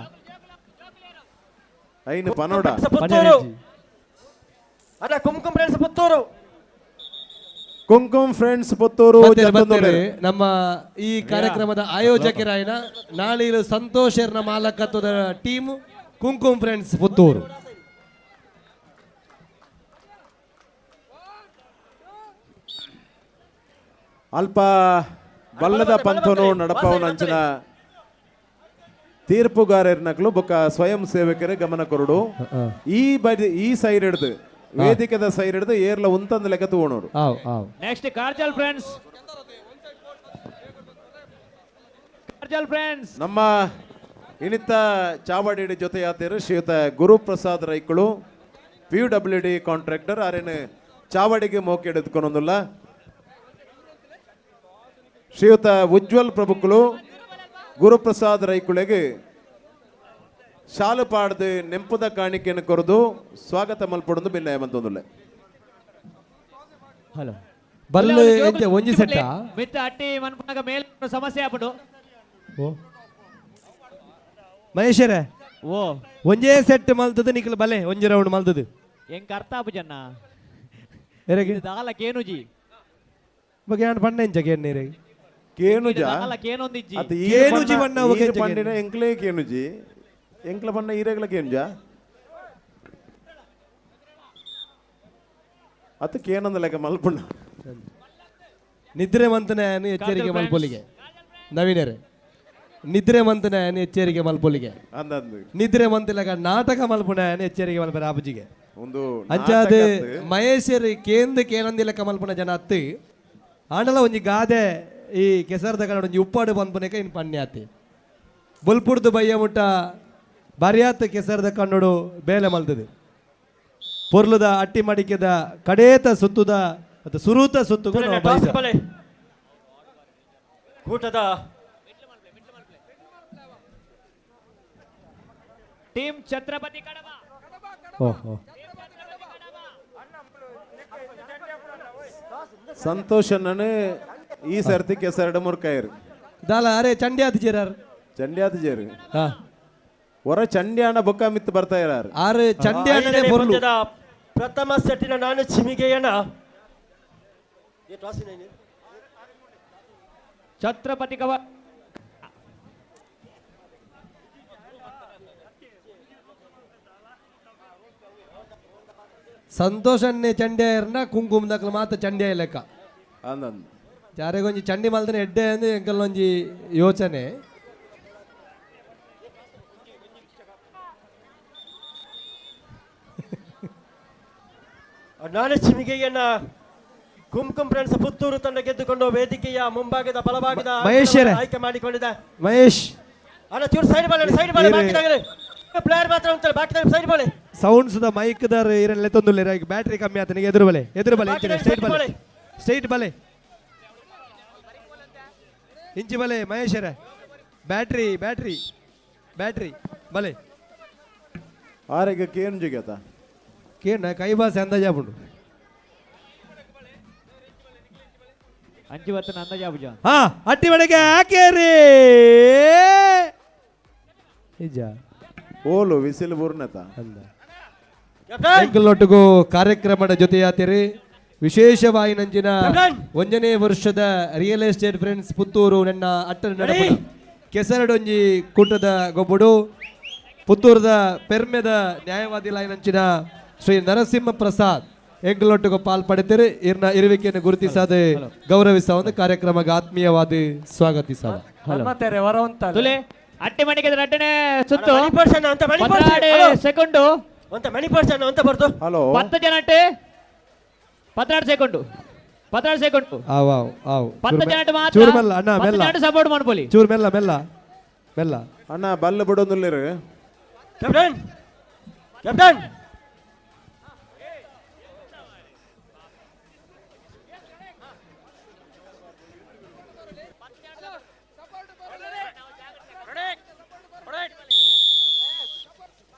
ಐನು ಪನೋಡ ಪುತ್ತೂರು. ಅಣ್ಣ ಕುಂಕುಂ ಫ್ರೆಂಡ್ಸ್ ಪುತ್ತೂರು. ಕುಂಕುಂ ಫ್ರೆಂಡ್ಸ್ ಪುತ್ತೂರು ಬತ್ತೇರು. ನಮ್ಮ ಈ ಕಾರ್ಯಕ್ರಮದ ಆಯೋಜಕರಾಯನ ನಾಳಿರು ಸಂತೋಷರ್ನ ಮಾಲಕತ್ವದ ಟೀಮ್ ಕುಂಕುಂ ಫ್ರೆಂಡ್ಸ್ ಪುತ್ತೂರು. ಅಲ್ಪ ಬಲ್ಲದ ಪಂಥನು ನಡಪವನಂಚಿನ ತೀರ್ಪುಗಾರರ್ನಕ್ಲು ಬೊಕ್ಕ ಸ್ವಯಂ ಸೇವಕರ ಗಮನ ಕೊರಡು. ಈ ಬದಿ ಈ ಸೈಡ್ ಹಿಡ್ದು ವೇದಿಕೆದ ಸೈಡ್ ಹಿಡ್ದು ಏರ್ಲ ಉಂತಂದ ಲೆಕ್ಕ ತೂವಣೋಡು. Next Karjal friends. Karjal friends. ನಮ್ಮ ಇನಿತ ಚಾವಡಿ ಜೊತೆಯಾತೇರು ಶ್ರೀಯುತ ಗುರುಪ್ರಸಾದ್ ರೈಕುಳು PWD contractor ಆರೇನು ಚಾವಡಿಗೆ ಮೋಕೆ ಹಿಡಿದುಕೊಂಡೊಂದುಲ್ಲ. ಶ್ರೀಯುತ ಉಜ್ವಲ್ ಪ್ರಭುಕುಲು ಗುರುಪ್ರಸಾದ್ ರೈಕುಳೆಗೆ ಶಾಲು ಪಾಡ್ದು ನೆಂಪುದ ಕಾಣಿಕೆಯನ್ನು ಕೊರದು ಸ್ವಾಗತ ಮಲ್ಪಡೊಂದು ಬಿನ್ನಯ ಮಂತೊಂದುಲ್ಲೆ. ಹಲೋ ಬಲ್ಲು ಎಂಚ ಒಂಜಿ ಸೆಟ್ಟ ಮಿತ್ತ ಅಟ್ಟಿ ಮನ್ಪುನಗ ಮೇಲ್ ಸಮಸ್ಯೆ ಆಪುಂಡು. ಓ ಮಹೇಶರೇ ಓ ಒಂಜೇ ಸೆಟ್ ಮಲ್ತದ ನಿಕ್ಲು ಬಲೆ ಒಂಜಿ ರೌಂಡ್ ಮಲ್ತದ. ಎಂಕ್ ಅರ್ಥ ಆಪುಜಣ್ಣ. ಎರೆಗೆ ದಾಲ ಕೇನುಜಿ ಬಗ್ಗೆ ಯಾನ್ ಪಣ್ಣ ಎಂಚ ಕೇನ್ ಕೇನುಜ ದಾಲ ಕೇನೊಂದಿಜ್ಜಿ. ಅತ್ತ ಕೇನುಜಿ ಬಣ್ಣ ಅವು ಕೆಂಚ ಪಂಡಿನ ಎಂಕ್ಲೇ ಕೇನುಜಿ ಎಂಕ್ಲ ಬಣ್ಣ ಈರೆಗ್ಲ ಕೇನುಜ ಅತ್ತ ಕೇನಂದ ಲೆಕ್ಕ ಮಲ್ಪುಣ್ಣ. ನಿದ್ರೆ ಮಂತನ ಎಚ್ಚರಿಕೆ ಮಲ್ಪೊಲಿಗೆ ನವೀನರೇ. ನಿದ್ರೆ ಮಂತನ ಎಚ್ಚರಿಕೆ ಮಲ್ಪೊಲಿಗೆ ಅಂದಂದು ನಿದ್ರೆ ಮಂತಿಲಕ ನಾಟಕ ಮಲ್ಪುಣ ಎಚ್ಚರಿಕೆ ಮಲ್ಪರ ಆಪುಜಿಗೆ. ಒಂದು ಅಂಚಾದ ಮಹೇಶರ್ ಕೇಂದ್ರ ಕೇನಂದಿಲಕ ಮಲ್ಪುಣ ಜನ ಅತ್ತು ಆಂಡಲ ಒಂಜಿ ಗಾದೆ ಈ ಕೆಸರದ ಕಡೆ ಒಂಜಿ ಉಪ್ಪಾಡು ಪನ್ಪುನೆಕ ಇನ್ ಪಣ್ಯಾತಿ ಬೊಲ್ಪುಡ್ದು ಬಯ್ಯ ಮುಟ್ಟ ಬರ್ಯಾತ್ ಕೆಸರದ ಕಣ್ಣುಡು ಬೇಲೆ ಮಲ್ತದೆ. ಪೊರ್ಲುದ ಅಟ್ಟಿ ಮಡಿಕೆದ ಕಡೇತ ಸುತ್ತುದ ಮತ್ತು ಸುರೂತ ಸುತ್ತುಗು ನಾವು ಬೈಸ. ಕೂಟದ ಟೀಮ್ ಛತ್ರಪತಿ ಕಡಬ. ಓಹೋ ಸಂತೋಷಣ್ಣನು ಈ ಸರ್ತಿ ಕೆಸರಡು ಮುರ್ಕಾಯರು. ದಾಲ ಅರೆ ಚಂಡ್ಯಾದ ಜೇರಾರ್. ಚಂಡ್ಯಾದ ಜೇರು. ಹಾ ಹೊರ ಚಂಡ್ಯಾಣ ಬೊಕ್ಕ ಮಿತ್ತು ಬರ್ತಾ ಇರಾರು. ಆರು ಚಂಡ್ಯಾಣನೇ ಪೊರ್ಲು. ಪ್ರಥಮ ಸೆಟ್ಟಿನ ನಾನು ಚಿಮಿಗೆಯಣ್ಣ. ಛತ್ರಪತಿ ಕವ ಸಂತೋಷನ್ನೇ ಚಂಡ್ಯಾಯರ್ನ ಕುಂಕುಮ ದಕ್ಲ ಮಾತ ಚಂಡ್ಯಾಯ ಲೆಕ್ಕ. ಅಂದಂದು ಜಾರೆಗೊಂಜಿ ಚಂಡಿ ಮಲ್ದನೆ ಎಡ್ಡೆ ಅಂದ್ ಎಂಕಲ್ನೊಂಜಿ ಯೋಚನೆ. ನಾನು ಚಿಮಿಗೆಯನ್ನ ಕುಂಕುಂ ಫ್ರೆಂಡ್ಸ್ ಪುತ್ತೂರು ತಂಡ ಗೆದ್ದುಕೊಂಡು ವೇದಿಕೆಯ ಮುಂಭಾಗದ ಬಲಭಾಗದ ಮಹೇಶ್ ಅಂಕಣವನ್ನು ಆಯ್ಕೆ ಮಾಡಿಕೊಂಡಿದೆ. ಮಹೇಶ್ ಅಣ್ಣ ಚೂರು ಸೈಡ್ ಬಾಳೆ, ಸೈಡ್ ಬಾಳೆ, ಇರಿ. ಬಾಕಿದಾಗಲೇ ಪ್ಲೇಯರ್ ಮಾತ್ರ ಉಂಟಲ್ಲ, ಬಾಕಿದಾಗ ಸೈಡ್ ಬಾಳೆ. ಸೌಂಡ್ಸ್ the mic ದಾರ ಇರಲ್ಲ ತೊಂದುಲ್ಲ, ಬ್ಯಾಟ್ರಿ ಕಮ್ಮಿ ಆತನಿಗೆ. ಎದುರು ಬಲೆ, ಎದುರು ಬಲೆ, ಸ್ಟ್ರೈಟ್ ಬಲೆ, ಸ್ಟ್ರೈಟ್ ಬಲೆ, ಇಂಚಿ ಬಲೆ ಮಹೇಶರ. ಬ್ಯಾಟ್ರಿ ಬ್ಯಾಟ್ರಿ ಬ್ಯಾಟ್ರಿ ಬಲೆ. ಆರೆಗೆ ಕೇನು ಜಿಗತ ಕೇನ ಕೈಬಾಸೆ ಅಂದಾಜಾಪುಂಡು. ಅಂಚು ಬತ್ತನ ಅಂದಾಜಾಪುಜ. ಹಾ ಅಟ್ಟಿ ಬಡಗೆ ಹಾಕೇರಿ ನಿಜ. ಓಲು ವಿಸಿಲ್ ಬೂರ್ನತ ಎಂಕಲ್ನೊಟ್ಟಿಗೂ ಕಾರ್ಯಕ್ರಮದ ಜೊತೆಯಾತಿರಿ. ವಿಶೇಷವಾಗಿ ನಂಜಿನ ಒಂಜನೇ ವರ್ಷದ ರಿಯಲ್ ಎಸ್ಟೇಟ್ ಫ್ರೆಂಡ್ಸ್ ಪುತ್ತೂರು ನನ್ನ ಅಟ್ಟನ ನಡಪುನ ಕೆಸರಡೊಂಜಿ ಕೂಟದ ಗೊಬ್ಬುಡು ಪುತ್ತೂರದ ಪೆರ್ಮೆದ ನ್ಯಾಯವಾದಿ ನಂಚಿನ ಶ್ರೀ ನರಸಿಂಹ ಪ್ರಸಾದ್ ಎಂಕಲ್ನೊಟ್ಟಿಗೂ ಪಾಲ್ ಪಡೆತಿರಿ. ಇರ್ನ ಇರುವಿಕೆಯನ್ನು ಗುರುತಿಸಾದ ಗೌರವಿಸ ಒಂದು ಕಾರ್ಯಕ್ರಮಕ್ಕೆ ಆತ್ಮೀಯವಾದ ಸ್ವಾಗತಿಸವ. ತುಲೆ ಅಟ್ಟಿ ಮಣಿಗೆ ರಡ್ಡನೆ ಸುತ್ತು ಮಣಿ ಪರ್ಸನ್ ಅಂತ ಮಣಿ ಪರ್ಸನ್. ಹಲೋ. ಸೆಕೆಂಡು ಅಂತ ಮಣಿ ಪರ್ಸನ್ ಅಂತ ಬರ್ತು. ಹಲೋ 10 ಜನ ಅಟ್ಟೆ 16 ಸೆಕೆಂಡು, 16 ಸೆಕೆಂಡು. ಆವ್ ಆವ್ ಆವ್. 10 ಜನ ಮಾತ್ರ. ಚೂರು ಮೆಲ್ಲ ಅಣ್ಣ, 10 ಮೆಲ್ಲ ಜನ ಸಪೋರ್ಟ್ ಮಾಡ್ಕೊಳ್ಳಿ. ಚೂರು ಮೆಲ್ಲ ಮೆಲ್ಲ ಮೆಲ್ಲ. ಅಣ್ಣ ಬಲ್ಲ ಬಿಡೋದಿಲ್ಲ. ಕ್ಯಾಪ್ಟನ್ ಕ್ಯಾಪ್ಟನ್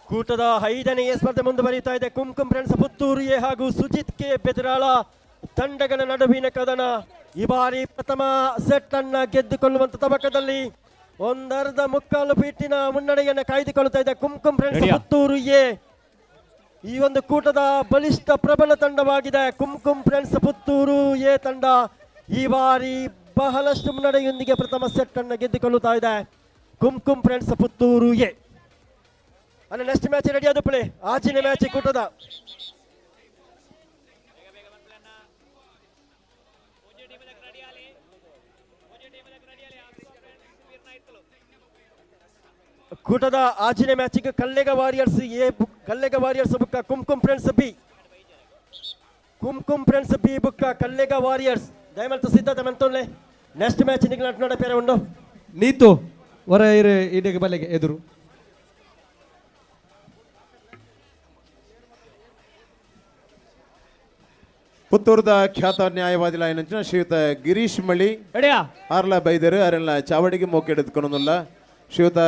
ಕೂಟದ 5ನೇ ಸ್ಪರ್ಧೆ ಮುಂದುವರಿಯುತ್ತಾ ಇದೆ. ಕುಂಕುಂ ಫ್ರೆಂಡ್ಸ್ ಪುತ್ತೂರು ಎ ಹಾಗೂ ಸುಜಿತ್ ಕೆ ಬೆದರಾಳ ತಂಡಗಳ ನಡುವಿನ ಕದನ. ಈ ಬಾರಿ ಪ್ರಥಮ ಸೆಟ್ ಅನ್ನ ಗೆದ್ದುಕೊಳ್ಳುವಂತ ತಬಕದಲ್ಲಿ ಒಂದರ್ಧ ಮುಕ್ಕಾಲು ಪೀಟಿನ ಮುನ್ನಡೆಯನ್ನು ಕಾಯ್ದುಕೊಳ್ಳುತ್ತಾ ಇದೆ ಕುಂಕುಂ ಫ್ರೆಂಡ್ಸ್ ರೆಡಿಯಾ? ಪುತ್ತೂರು ಎ. ಈ ಒಂದು ಕೂಟದ ಬಲಿಷ್ಠ ಪ್ರಬಲ ತಂಡವಾಗಿದೆ ಕುಂಕುಂ ಫ್ರೆಂಡ್ಸ್ ಪುತ್ತೂರು ಎ ತಂಡ. ಈ ಬಾರಿ ಬಹಳಷ್ಟು ಮುನ್ನಡೆಯೊಂದಿಗೆ ಪ್ರಥಮ ಸೆಟ್ ಅನ್ನು ಗೆದ್ದುಕೊಳ್ಳುತ್ತಾ ಇದೆ ಕುಂಕುಂ ಫ್ರೆಂಡ್ಸ್ ಪುತ್ತೂರು ಎ. ಅಲ್ಲ ನೆಕ್ಸ್ಟ್ ಮ್ಯಾಚ್ ರೆಡಿ ಆದ ಪ್ಲೇ ಆಚಿನ ಮ್ಯಾಚ್ ಕೂಟದ. ಕೂಟದ ಆಚಿನ ಮ್ಯಾಚಿಗೆ ಕಲ್ಲೆಗ ವಾರಿಯರ್ಸ್ ಎ ಕಲ್ಲೆಗ ವಾರಿಯರ್ಸ್ ಬುಕ್ಕ Kumkum friends B. Kumkum friends B ಬುಕ್ಕ ಕಲ್ಲೆಗ ವಾರಿಯರ್ಸ್ ದಯಮಲ್ತ ಸಿದ್ಧತೆ ಮಂತೊಲ್ಲೆ. ನೆಕ್ಸ್ಟ್ ಮ್ಯಾಚ್ ನಿಗ್ಲ ನೋಡ ಪೇರೆ ಉಂಡು. ನೀತು ಹೊರ ಇರು ಇಡಗೆ ಬಲೆಗೆ ಎದುರು. ಪುತ್ತೂರದ ಖ್ಯಾತ ನ್ಯಾಯವಾದಿ ಲಾಯನಂಚಿನ ಶ್ರೀಯುತ ಗಿರೀಶ್ ಮಳಿ ರೆಡಿಯಾ? ಆರ್ಲ ಬೈದರು ಅರೆಲ್ಲ ಚಾವಡಿಗೆ ಮೋಕೆಡೆದುಕೊನೊಂದುಲ್ಲ. ಶ್ರೀಯುತ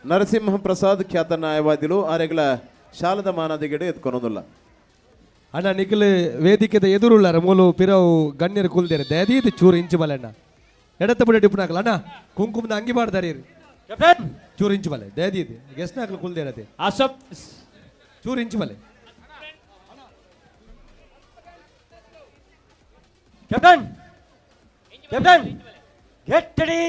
ನರಸಿಂಹ ಪ್ರಸಾದ್ ಖ್ಯಾತ ನ್ಯಾಯವಾದಿಲು ಆರೆಗಳ ಶಾಲದ ಮಾನದಿಗೆಡೆ ಎತ್ಕೊನೊಂದುಲ್ಲ. ಅಣ್ಣ ನಿಖಿಲ್ ವೇದಿಕೆದ ಎದುರುಳ್ಳಾರ ಮೂಲು ಪಿರವು ಗಣ್ಯರು ಕುಲ್ದೇರೆ ದಯದೀತ್ ಚೂರು ಇಂಚು ಬಲೆ ಅಣ್ಣ. ಎಡತ್ತ ಬುಡ ಟಿಪ್ಪು ಹಾಕಲ್ಲ ಅಣ್ಣ, ಕುಂಕುಮದ ಅಂಗಿ ಮಾಡ್ದಾರಿ ಕ್ಯಾಪ್ಟನ್ ಚೂರು ಇಂಚು ಬಲೆ ದಯದೀತ್ ಗೆಸ್ನ ಹಾಕಲು ಕುಲ್ದೇರತೆ ಅಸಪ್ ಚೂರು ಇಂಚು ಬಲೆ. Captain captain get ready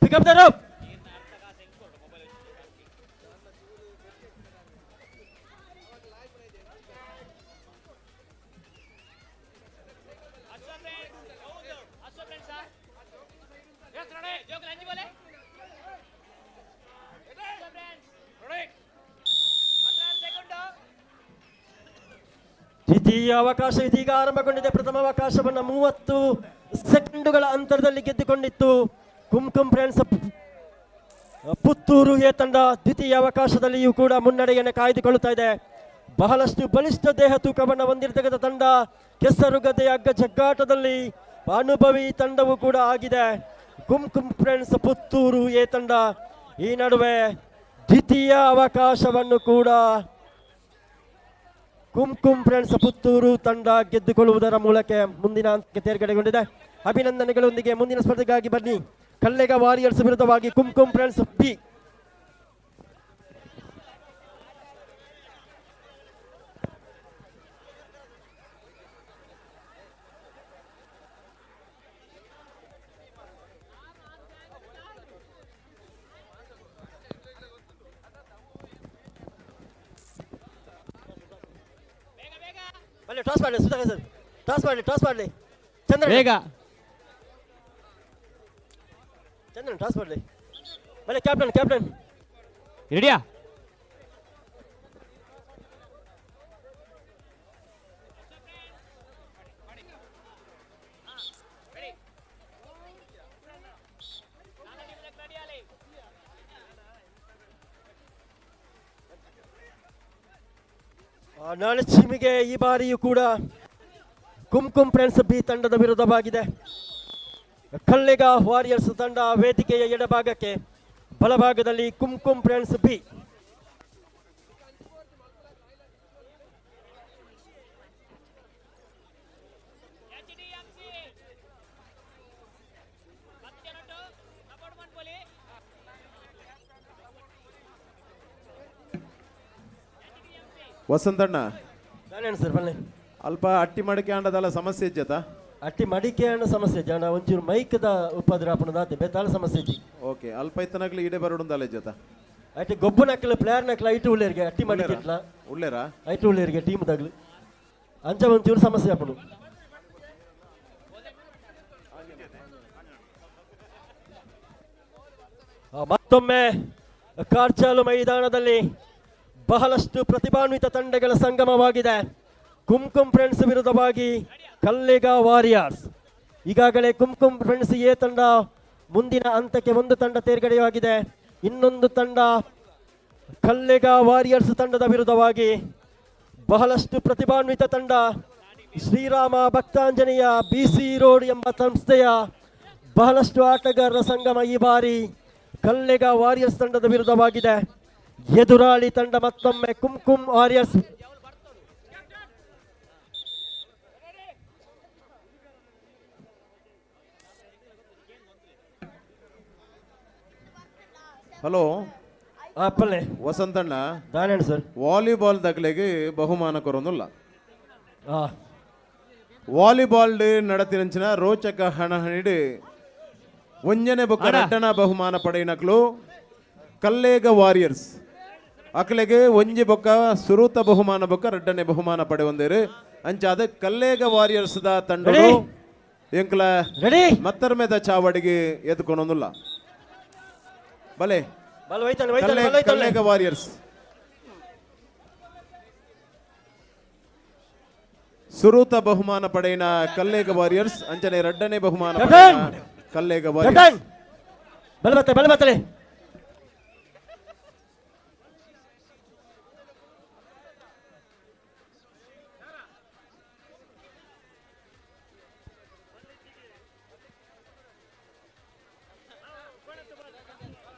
pick up the rope. ದ್ವಿತೀಯ ಅವಕಾಶ ಇದೀಗ ಆರಂಭಗೊಂಡಿದೆ. ಪ್ರಥಮ ಅವಕಾಶವನ್ನು 30 ಸೆಕೆಂಡುಗಳ ಅಂತರದಲ್ಲಿ ಗೆದ್ದುಕೊಂಡಿತ್ತು ಕುಂಕುಂ ಫ್ರೆಂಡ್ಸ್ ಪುತ್ತೂರು ಎ ತಂಡ. ದ್ವಿತೀಯ ಅವಕಾಶದಲ್ಲಿಯೂ ಕೂಡ ಮುನ್ನಡೆಯನ್ನು ಕಾಯ್ದುಕೊಳ್ಳುತ್ತಾ ಇದೆ. ಬಹಳಷ್ಟು ಬಲಿಷ್ಠ ದೇಹ ತೂಕವನ್ನು ಹೊಂದಿರತಕ್ಕಂಥ ತಂಡ ಕೆಸರುಗದ್ದೆಯ ಹಗ್ಗ ಜಗ್ಗಾಟದಲ್ಲಿ ಅನುಭವಿ ತಂಡವೂ ಕೂಡ ಆಗಿದೆ ಕುಂಕುಂ ಫ್ರೆಂಡ್ಸ್ ಪುತ್ತೂರು ಎ ತಂಡ. ಈ ನಡುವೆ ದ್ವಿತೀಯ ಅವಕಾಶವನ್ನು ಕೂಡ ಕುಂಕುಂ ಫ್ರೆಂಡ್ಸ್ ಪುತ್ತೂರು ತಂಡ ಗೆದ್ದುಕೊಳ್ಳುವುದರ ಮೂಲಕ ಮುಂದಿನ ಹಂತಕ್ಕೆ ತೇರ್ಗಡೆಗೊಂಡಿದೆ. ಅಭಿನಂದನೆಗಳೊಂದಿಗೆ ಮುಂದಿನ ಸ್ಪರ್ಧೆಗಾಗಿ ಬನ್ನಿ. ಕಲ್ಲೆಗ ವಾರಿಯರ್ಸ್ ವಿರುದ್ಧವಾಗಿ ಕುಂಕುಂ ಫ್ರೆಂಡ್ಸ್ ಬಿ. ಟಾಸ್ ಮಾಡಲಿ ಸುಧಾಕರ್ ಸರ್, ಟಾಸ್ ಮಾಡಲಿ, ಟಾಸ್ ಮಾಡಲಿ ಚಂದ್ರ, ಬೇಗ ಚಂದ್ರನ್ ಟಾಸ್ ಮಾಡಲಿ. ಬನ್ನಿ ಕ್ಯಾಪ್ಟನ್, ಕ್ಯಾಪ್ಟನ್ ರೆಡಿಯಾ? ನಾಳೆ ಈ ಬಾರಿಯೂ ಕೂಡ ಕುಂಕುಂ ಫ್ರೆಂಡ್ಸ್ ಬಿ ತಂಡದ ವಿರುದ್ಧವಾಗಿದೆ. ಕಲ್ಲೆಗ ವಾರಿಯರ್ಸ್ ತಂಡ ವೇದಿಕೆಯ ಎಡಭಾಗಕ್ಕೆ, ಬಲಭಾಗದಲ್ಲಿ ಕುಂಕುಂ ಫ್ರೆಂಡ್ಸ್ ಬಿ. ವಸಂತಣ್ಣ ಸರ್ ಬನ್ನಿ. ಅಲ್ಪ ಅಟ್ಟಿ ಮಡಿಕೆ ಅಂಡದಲ್ಲ ಸಮಸ್ಯೆ ಇಜ್ಜತ? ಅಟ್ಟಿ ಮಡಿಕೆ ಅಂಡ ಸಮಸ್ಯೆ ಜನ ಒಂಚೂರು ಮೈಕದ ಉಪದ್ರಾಪಣದಾತೆ ಬೇತಾಳ ಸಮಸ್ಯೆ ಇಜ್ಜಿ. ಓಕೆ, ಅಲ್ಪ ಇತ್ತನಗ್ಲಿ ಇಡೆ ಬರಡುಂದಲ್ಲ ಇಜ್ಜತ? ಅಟ್ಟಿ ಗೊಬ್ಬು ನಕ್ಕಲ ಪ್ಲೇಯರ್ ನಕ್ಕಲ ಐಟು ಉಳ್ಳೇರಿಗೆ ಅಟ್ಟಿ ಮಡಿಕೆ ಇಟ್ಲ ಉಳ್ಳೇರಾ? ಐಟು ಉಳ್ಳೇರಿಗೆ ಟೀಮ್ ತಗ್ಲು ಅಂಚ ಒಂಚೂರು ಸಮಸ್ಯೆ ಆಪುಂಡು. ಮತ್ತೊಮ್ಮೆ ಕಾರ್ಚಾಲು ಮೈದಾನದಲ್ಲಿ ಬಹಳಷ್ಟು ಪ್ರತಿಭಾನ್ವಿತ ತಂಡಗಳ ಸಂಗಮವಾಗಿದೆ. ಕುಂಕುಂ ಫ್ರೆಂಡ್ಸ್ ವಿರುದ್ಧವಾಗಿ ಕಲ್ಲೆಗ ವಾರಿಯರ್ಸ್. ಈಗಾಗಲೇ ಕುಂಕುಂ ಫ್ರೆಂಡ್ಸ್ ಎ ತಂಡ ಮುಂದಿನ ಹಂತಕ್ಕೆ ಒಂದು ತಂಡ ತೇರ್ಗಡೆಯಾಗಿದೆ. ಇನ್ನೊಂದು ತಂಡ ಕಲ್ಲೆಗ ವಾರಿಯರ್ಸ್ ತಂಡದ ವಿರುದ್ಧವಾಗಿ ಬಹಳಷ್ಟು ಪ್ರತಿಭಾನ್ವಿತ ತಂಡ ಶ್ರೀರಾಮ ಭಕ್ತಾಂಜನೇಯ ಬಿಸಿ ರೋಡ್ ಎಂಬ ಸಂಸ್ಥೆಯ ಬಹಳಷ್ಟು ಆಟಗಾರರ ಸಂಗಮ ಈ ಬಾರಿ ಕಲ್ಲೆಗ ವಾರಿಯರ್ಸ್ ತಂಡದ ವಿರುದ್ಧವಾಗಿದೆ. ಎದುರಾಳಿ ತಂಡ ಮತ್ತೊಮ್ಮೆ ಕುಂಕುಂ ವಾರಿಯರ್ಸ್. ಹಲೋ ಅಪ್ಪಲೆ ವಸಂತಣ್ಣ, ದಾನೇಣ ಸರ್, ವಾಲಿಬಾಲ್ ದಗ್ಲೆಗೆ ಬಹುಮಾನ ಕೊರೊಂದುಲ್ಲ. ವಾಲಿಬಾಲ್ ನಡತಿನಂಚಿನ ರೋಚಕ ಹಣಹಣಿಡು ಒಂಜನೆ ಬೊಕ್ಕ ರಡ್ಡನ ಬಹುಮಾನ ಪಡೆಯಿನಕ್ಲು ಕಲ್ಲೇಗ ವಾರಿಯರ್ಸ್. ಅಕ್ಲೆಗೆ ಒಂಜಿ ಬೊಕ್ಕ ಸುರೂತ ಬಹುಮಾನ ಬೊಕ್ಕ ರಡ್ಡನೆ ಬಹುಮಾನ ಪಡೆವಂದೇರು. ಅಂಚಾದ ಕಲ್ಲೇಗ ವಾರಿಯರ್ಸ್ the ತಂಡಡು ಎಂಕ್ಲ ಮತ್ತರ್ಮೆದ ಚಾವಡಿಗೆ ಎದ್ಕೊನೊಂದುಲ್ಲ. ಬಲೆ ಕಲ್ಲೇಗ ವಾರಿಯರ್ಸ್ ಸುರೂತ ಬಹುಮಾನ ಪಡೆಯಿನ ಕಲ್ಲೇಗ ವಾರಿಯರ್ಸ್ ಅಂಚನೆ ರಡ್ಡನೆ ಬಹುಮಾನ ಪಡೆಯಿನ ಕಲ್ಲೇಗ ವಾರಿಯರ್ಸ್. ಬಲಬತ್ತಲೆ ಬಲಬತ್ತಲೆ.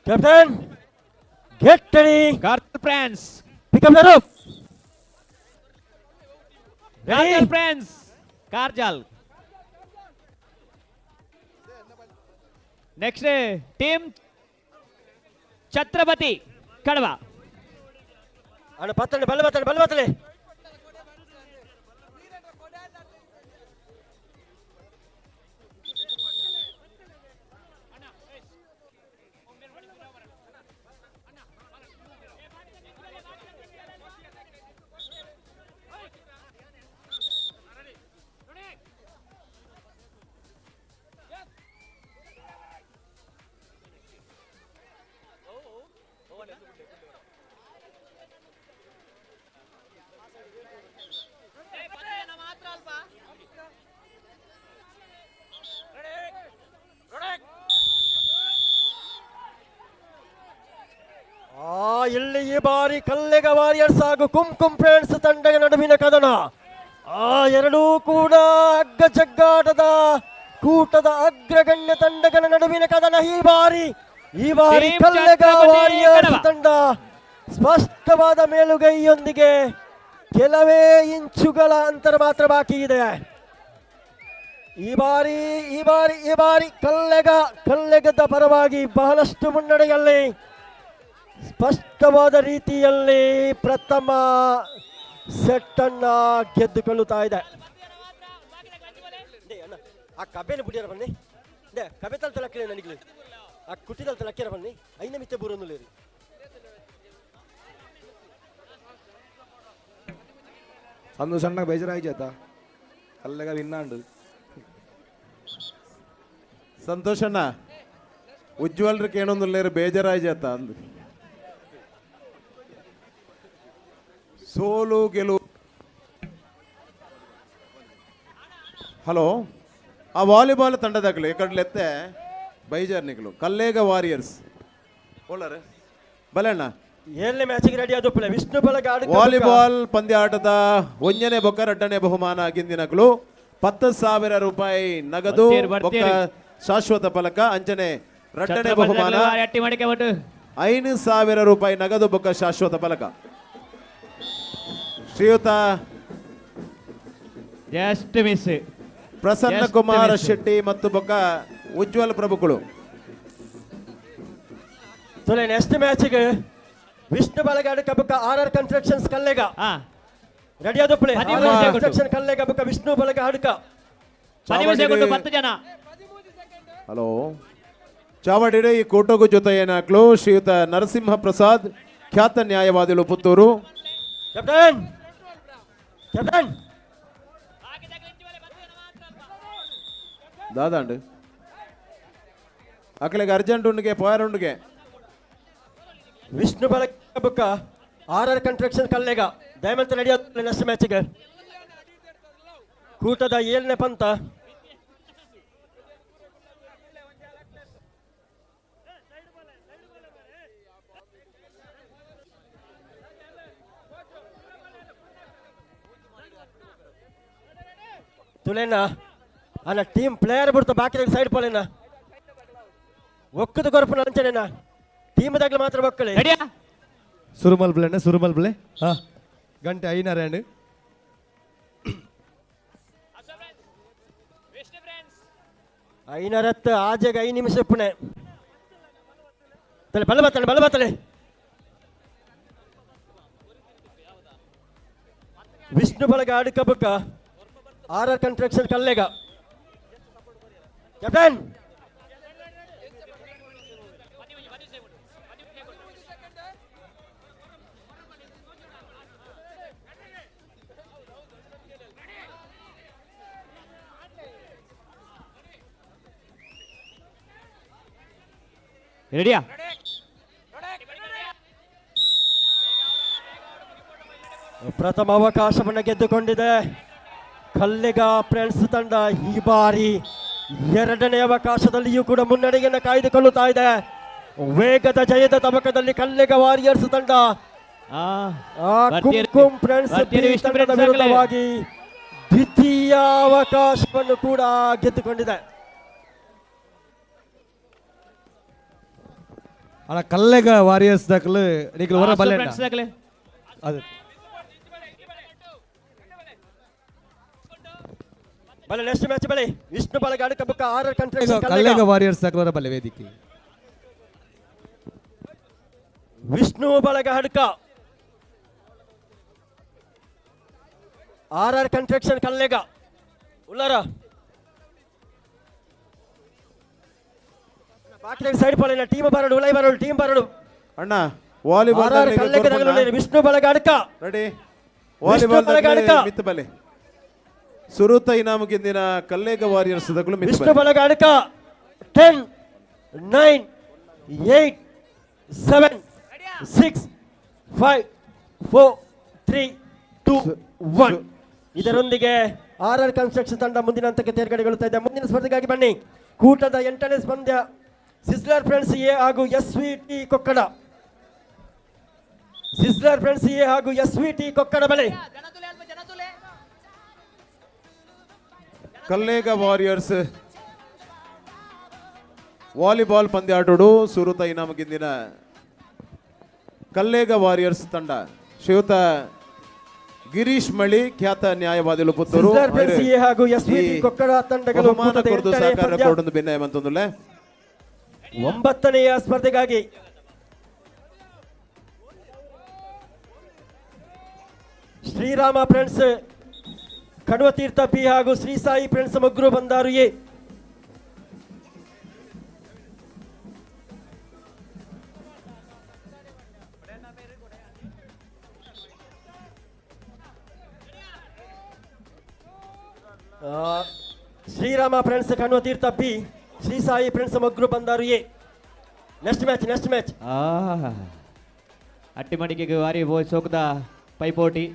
Captain, get ready. Karthik Friends. Pick up the rope. Karjal Friends. Karjal. Next team Chhatrapati Kadaba. ಅಣ್ಣ ಪತ್ತಲೆ ಬಲ್ಲ ಬತ್ತಲೆ ಬಲ್ಲ ಬತ್ತಲೆ. ಇಲ್ಲಿ ಈ ಬಾರಿ ಕಲ್ಲೆಗ ವಾರಿಯರ್ಸ್ ಹಾಗೂ ಕುಂಕುಂ ಫ್ರೆಂಡ್ಸ್ ತಂಡದ ನಡುವಿನ ಕದನ. ಆ ಎರಡೂ ಕೂಡ ಅಗ್ಗ ಜಗ್ಗಾಟದ ಕೂಟದ ಅಗ್ರಗಣ್ಯ ತಂಡಗಳ ನಡುವಿನ ಕದನ. ಈ ಬಾರಿ ಕಲ್ಲೆಗ ವಾರಿಯರ್ಸ್ ತಂಡ ಸ್ಪಷ್ಟವಾದ ಮೇಲುಗೈಯೊಂದಿಗೆ ಕೆಲವೇ ಇಂಚುಗಳ ಅಂತರ ಮಾತ್ರ ಬಾಕಿ ಇದೆ. ಈ ಬಾರಿ ಕಲ್ಲೆಗದ ಪರವಾಗಿ ಬಹಳಷ್ಟು ಮುನ್ನಡೆಯಲ್ಲಿ ಸ್ಪಷ್ಟವಾದ ರೀತಿಯಲ್ಲಿ ಪ್ರಥಮ ಸೆಟ್ ಅನ್ನ ಗೆದ್ದುಕೊಳ್ಳುತ್ತಾ ಇದೆ. ಆ ಕಬೆನ ಬುಡಿಯರ ಬನ್ನಿ, ಕಬೆ ತಲಕ್ಕಿ ನನಗೆ ಆ ಕುಟ್ಟಿದಲ್ ತಲಕ್ಕಿರ ಬನ್ನಿ, ಐನ ಮಿತ್ತೆ ಬೂರನ್ನುಲೇರಿ. ಸಂದು ಸಣ್ಣ ಬೇಜಾರಾಯ್ತಾ ಅಲ್ಲೆಗ ವಿನ್ನಾಂಡು. ಸಂತೋಷಣ್ಣ, ಉಜ್ವಲ್ರಿಗೆ ಏನೊಂದು ಬೇಜಾರಾಯ್ತ ಅಂದು ಸೋಲು ಗೆಲುವು. ಹಲೋ, ಆ ವಾಲಿಬಾಲ್ ತಂಡದಾಗಲಿ ಕಡ್ಲೆತ್ತೆ ಬೈಜಾರ್ನಿಗಳು ಕಲ್ಲೇಗ ವಾರಿಯರ್ಸ್ ಓಲರ್ ಬಲೆ ಅಣ್ಣ. ಏಳನೇ ಮ್ಯಾಚಿಗೆ ರೆಡಿ ಆದಪ್ಪಲೆ ವಿಷ್ಣು ಬಳಗ ವಾಲಿಬಾಲ್ ಪಂದ್ಯಾಟದ ಒಂಜನೇ ಬೊಕ್ಕ ರಡ್ಡನೇ ಬಹುಮಾನ ಗಿಂದಿನಕಲು 10,000 ರೂಪಾಯಿ ನಗದು ಬೊಕ್ಕ ಶಾಶ್ವತ ಫಲಕ. ಅಂಚನೆ ರಡ್ಡನೇ ಬಹುಮಾನ 5,000 ರೂಪಾಯಿ ನಗದು ಬೊಕ್ಕ ಶಾಶ್ವತ ಫಲಕ. ಶ್ರೀಯುತ ಜಸ್ಟ್ ಮಿಸ್ ಪ್ರಸನ್ನ ಕುಮಾರ ಶೆಟ್ಟಿ ಮತ್ತು ಬೊಕ್ಕ ಉಜ್ವಲ್ ಪ್ರಭುಗಳು. ನೆಕ್ಸ್ಟ್ ಮ್ಯಾಚಿಗೆ ವಿಷ್ಣು ಬಳಗ Kabaka R R constructions Kallega ready ಆದಪ್ಪಲೆ construction Kallega ಬೊಕ್ಕ ವಿಷ್ಣು ಬಳಗ ಹಡ್ಕ. 10 ಜನ. ಹಲೋ, ಚಾವಡಿಡೆ ಈ ಕೂಟಗೂ ಜೊತೆ ಏನಾಕ್ಲು ಶ್ರೀಯುತ ನರಸಿಂಹ ಪ್ರಸಾದ್, ಖ್ಯಾತ ನ್ಯಾಯವಾದಿಗಳು, Puttur. Captain, captain. ದಾದಾಂಡು ಅಕಲೆಗೆ urgent ಉಂಡಿಗೆ ಪೋಯರ್ ಉಂಡಿಗೆ. Vishnu ಬಳಗ ಬೊಕ್ಕ R R construction Kallega ದಯಮಂತ ready next ಮ್ಯಾಚಿಗೆ. ಕೂಟದ ಏಳನೇ ಪಂತ. ತುಲೇನ ಅಲ್ಲ ಟೀಮ್ ಪ್ಲೇಯರ್ ಬಿಡ್ತ ಬಾಕಿ ಸೈಡ್ ಪೋಲೇನ ಒಕ್ಕದ ಕೊರಪುನ ಅಂಚನೇನ ಟೀಮ್ ದಾಗ್ಲ ಮಾತ್ರ ಒಕ್ಕಲೆ. ಸುರುಮಲ್ ಬಿಳೆ, ಸುರುಮಲ್ ಬಿಳೆ. ಹಾ, ಗಂಟೆ ಐನಾರ. ಐನರತ್ತು ಆಜೆಗೆ 5 ನಿಮಿಷ ಪುಣೆ. ತಲೆ ಬಲ ಬತ್ತಲೆ, ಬಲ ಬತ್ತಲೆ. ವಿಷ್ಣು ಬಳಗ ಅಡುಕ ಬುಕ್ಕ R R construction Kallega. Captain. ರೆಡಿಯಾ? ಪ್ರಥಮ ಅವಕಾಶವನ್ನು ಗೆದ್ದುಕೊಂಡಿದೆ ಕಲ್ಲೆಗ ಫ್ರೆಂಡ್ಸ್ ತಂಡ. ಈ ಬಾರಿ ಎರಡನೇ ಅವಕಾಶದಲ್ಲಿಯೂ ಕೂಡ ಮುನ್ನಡೆಯನ್ನು ಕಾಯ್ದುಕೊಳ್ಳುತ್ತಾ ಇದೆ. ವೇಗದ ಜಯದ ತಬಕದಲ್ಲಿ ಕಲ್ಲೆಗ ವಾರಿಯರ್ಸ್ ತಂಡ ಕುಂಕುಂ ಫ್ರೆಂಡ್ಸ್ ತಂಡದ ವಿರುದ್ಧವಾಗಿ ದ್ವಿತೀಯ ಅವಕಾಶವನ್ನು ಕೂಡ ಗೆದ್ದುಕೊಂಡಿದೆ. ಅಲ್ಲ, ಕಲ್ಲೆಗ ವಾರಿಯರ್ಸ್ ದಾಖಲು ನಿಕ್ಲು ಹೊರ ಬಲ್ಲೆ. ಅದು ಬಲೆ, ನೆಕ್ಸ್ಟ್ ಮ್ಯಾಚ್ ಬಲೆ. ವಿಷ್ಣು ಬಳಗ ಅಡಕ ಬುಕ್ಕ R R construction. Kallega warriors ದಾಖಲು ಬಲ್ಲೆ ವೇದಿಕೆ. ವಿಷ್ಣು ಬಳಗ ಹಡ್ಕ, R R construction Kallega ಉಳ್ಳಾರ. ಬಾಕಿ ಸೈಡ್ ಪೋಲಿನ ಟೀಮ್ ಬರಡು, ಉಲೈ ಬರಡು, ಟೀಮ್ ಬರಡು. ಅಣ್ಣ, ವಾಲಿಬಾಲ್. ವಿಷ್ಣು ಬಳಗ ಅಡ್ಕ. ರೆಡಿ. ವಾಲಿಬಾಲ್ ಮಿತ್ತ ಬಲೆ. ಸುರುತ ಇನಾಮು ಗೆದ್ದಿನ ಕಲ್ಲೇಗ ವಾರಿಯರ್ಸ್. ವಿಷ್ಣು ಬಳಗ ಅಡ್ಕ. 10, 9, 8, 7, 6, 5, 4, 3, 2, 1. ಇದರೊಂದಿಗೆ R R construction ತಂಡ ಮುಂದಿನ ಹಂತಕ್ಕೆ ತೇರ್ಗಡೆಗೊಳ್ಳುತ್ತಾ ಇದೆ. ಮುಂದಿನ ಸ್ಪರ್ಧೆಗಾಗಿ ಬನ್ನಿ. ಕೂಟದ ಎಂಟನೇ ಪಂದ್ಯ ಸಿಸ್ಲರ್ ಫ್ರೆಂಡ್ಸ್ ಎ ಹಾಗೂ S V T Kokkada. Sizzler friends A ಹಾಗೂ S V T Kokkada ಬಳಿ. ಕಲ್ಲೇಗ ವಾರಿಯರ್ಸ್ ವಾಲಿಬಾಲ್ ಪಂದ್ಯಾಟೋಡು ಸುರುತ ಇನಾಮು ಗೆದ್ದಿನ ಕಲ್ಲೇಗ ವಾರಿಯರ್ಸ್ ತಂಡ ಶ್ರೀಯುತ ಗಿರೀಶ್ ಮಳಿ, ಖ್ಯಾತ ನ್ಯಾಯವಾದಿಲು, ಪುತ್ತೂರು. ಸಿಸ್ಲರ್ ಫ್ರೆಂಡ್ಸ್ ಎ ಹಾಗೂ S V T Kokkada ತಂಡಗಳು ಬಹುಮಾನ ಕೂಟದ ಕೊರದು ಎಂಟನೇ ಸಹಕಾರ ಪಂದ್ಯ. ಕೊಡೊಂದು ಭಿನ್ನಯ ಮಂತೊಂದುಲ್ಲೆ. ಒಂಬತ್ತನೆಯ ಸ್ಪರ್ಧೆಗಾಗಿ ಶ್ರೀರಾಮ ಫ್ರೆಂಡ್ಸ್ ಕಡುವತೀರ್ಥ ಪಿ ಹಾಗೂ Shri Sai friends Mugru Bandaru A. Shriram friends Kanuvatirtha B, Shri Sai friends Mugru Bandaru A. Next match, next match. ಅಟ್ಟಿ ಮಡಿಕೆಗೆ ವಾರಿ ಬೋಯ್ ಸೋಕದ ಪೈಪೋಟಿ.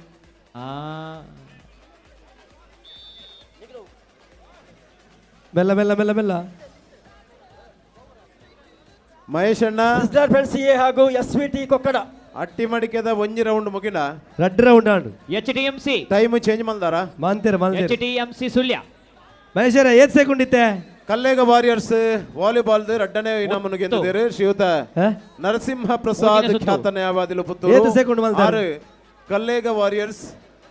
ಮೆಲ್ಲ ಮೆಲ್ಲ ಮೆಲ್ಲ ಮೆಲ್ಲ. ಮಹೇಶ್ ಅಣ್ಣ. ಫ್ರೆಂಡ್ಸ್ ಎ ಹಾಗೂ S V T Kokkada. ಅಟ್ಟಿ ಮಡಿಕೆದ ಒಂಜಿ ರೌಂಡ್ ಮುಗಿನ ರಡ್ಡ್ ರೌಂಡ್ ಆಂಡ್. H D M C. Time change ಮಲ್ದಾರ? ಮಾಂತೇರ್ ಮಾಂತೇರ್. H D M C Sullia. Maheshwara, ಏತ್ ಸೆಕೆಂಡ್ ಇತ್ತೆ? ಕಲ್ಲೇಗ ವಾರಿಯರ್ಸ್ ವಾಲಿಬಾಲ್ ರಡ್ಡನೇ ಇನಾಮನ್ನು ಗೆದ್ದಿದ್ದಾರೆ. ಶ್ರೀಯುತ ನರಸಿಂಹ ಪ್ರಸಾದ್, ಮೂಜಿನ ಸುತ್ತು. ಖ್ಯಾತ ನ್ಯಾಯವಾದಿಲು, ಪುತ್ತೂರು. ಏತ್ ಸೆಕೆಂಡ್ ಮಲ್ತಾರ್? ಆರು ಕಲ್ಲೇಗ ವಾರಿಯರ್ಸ್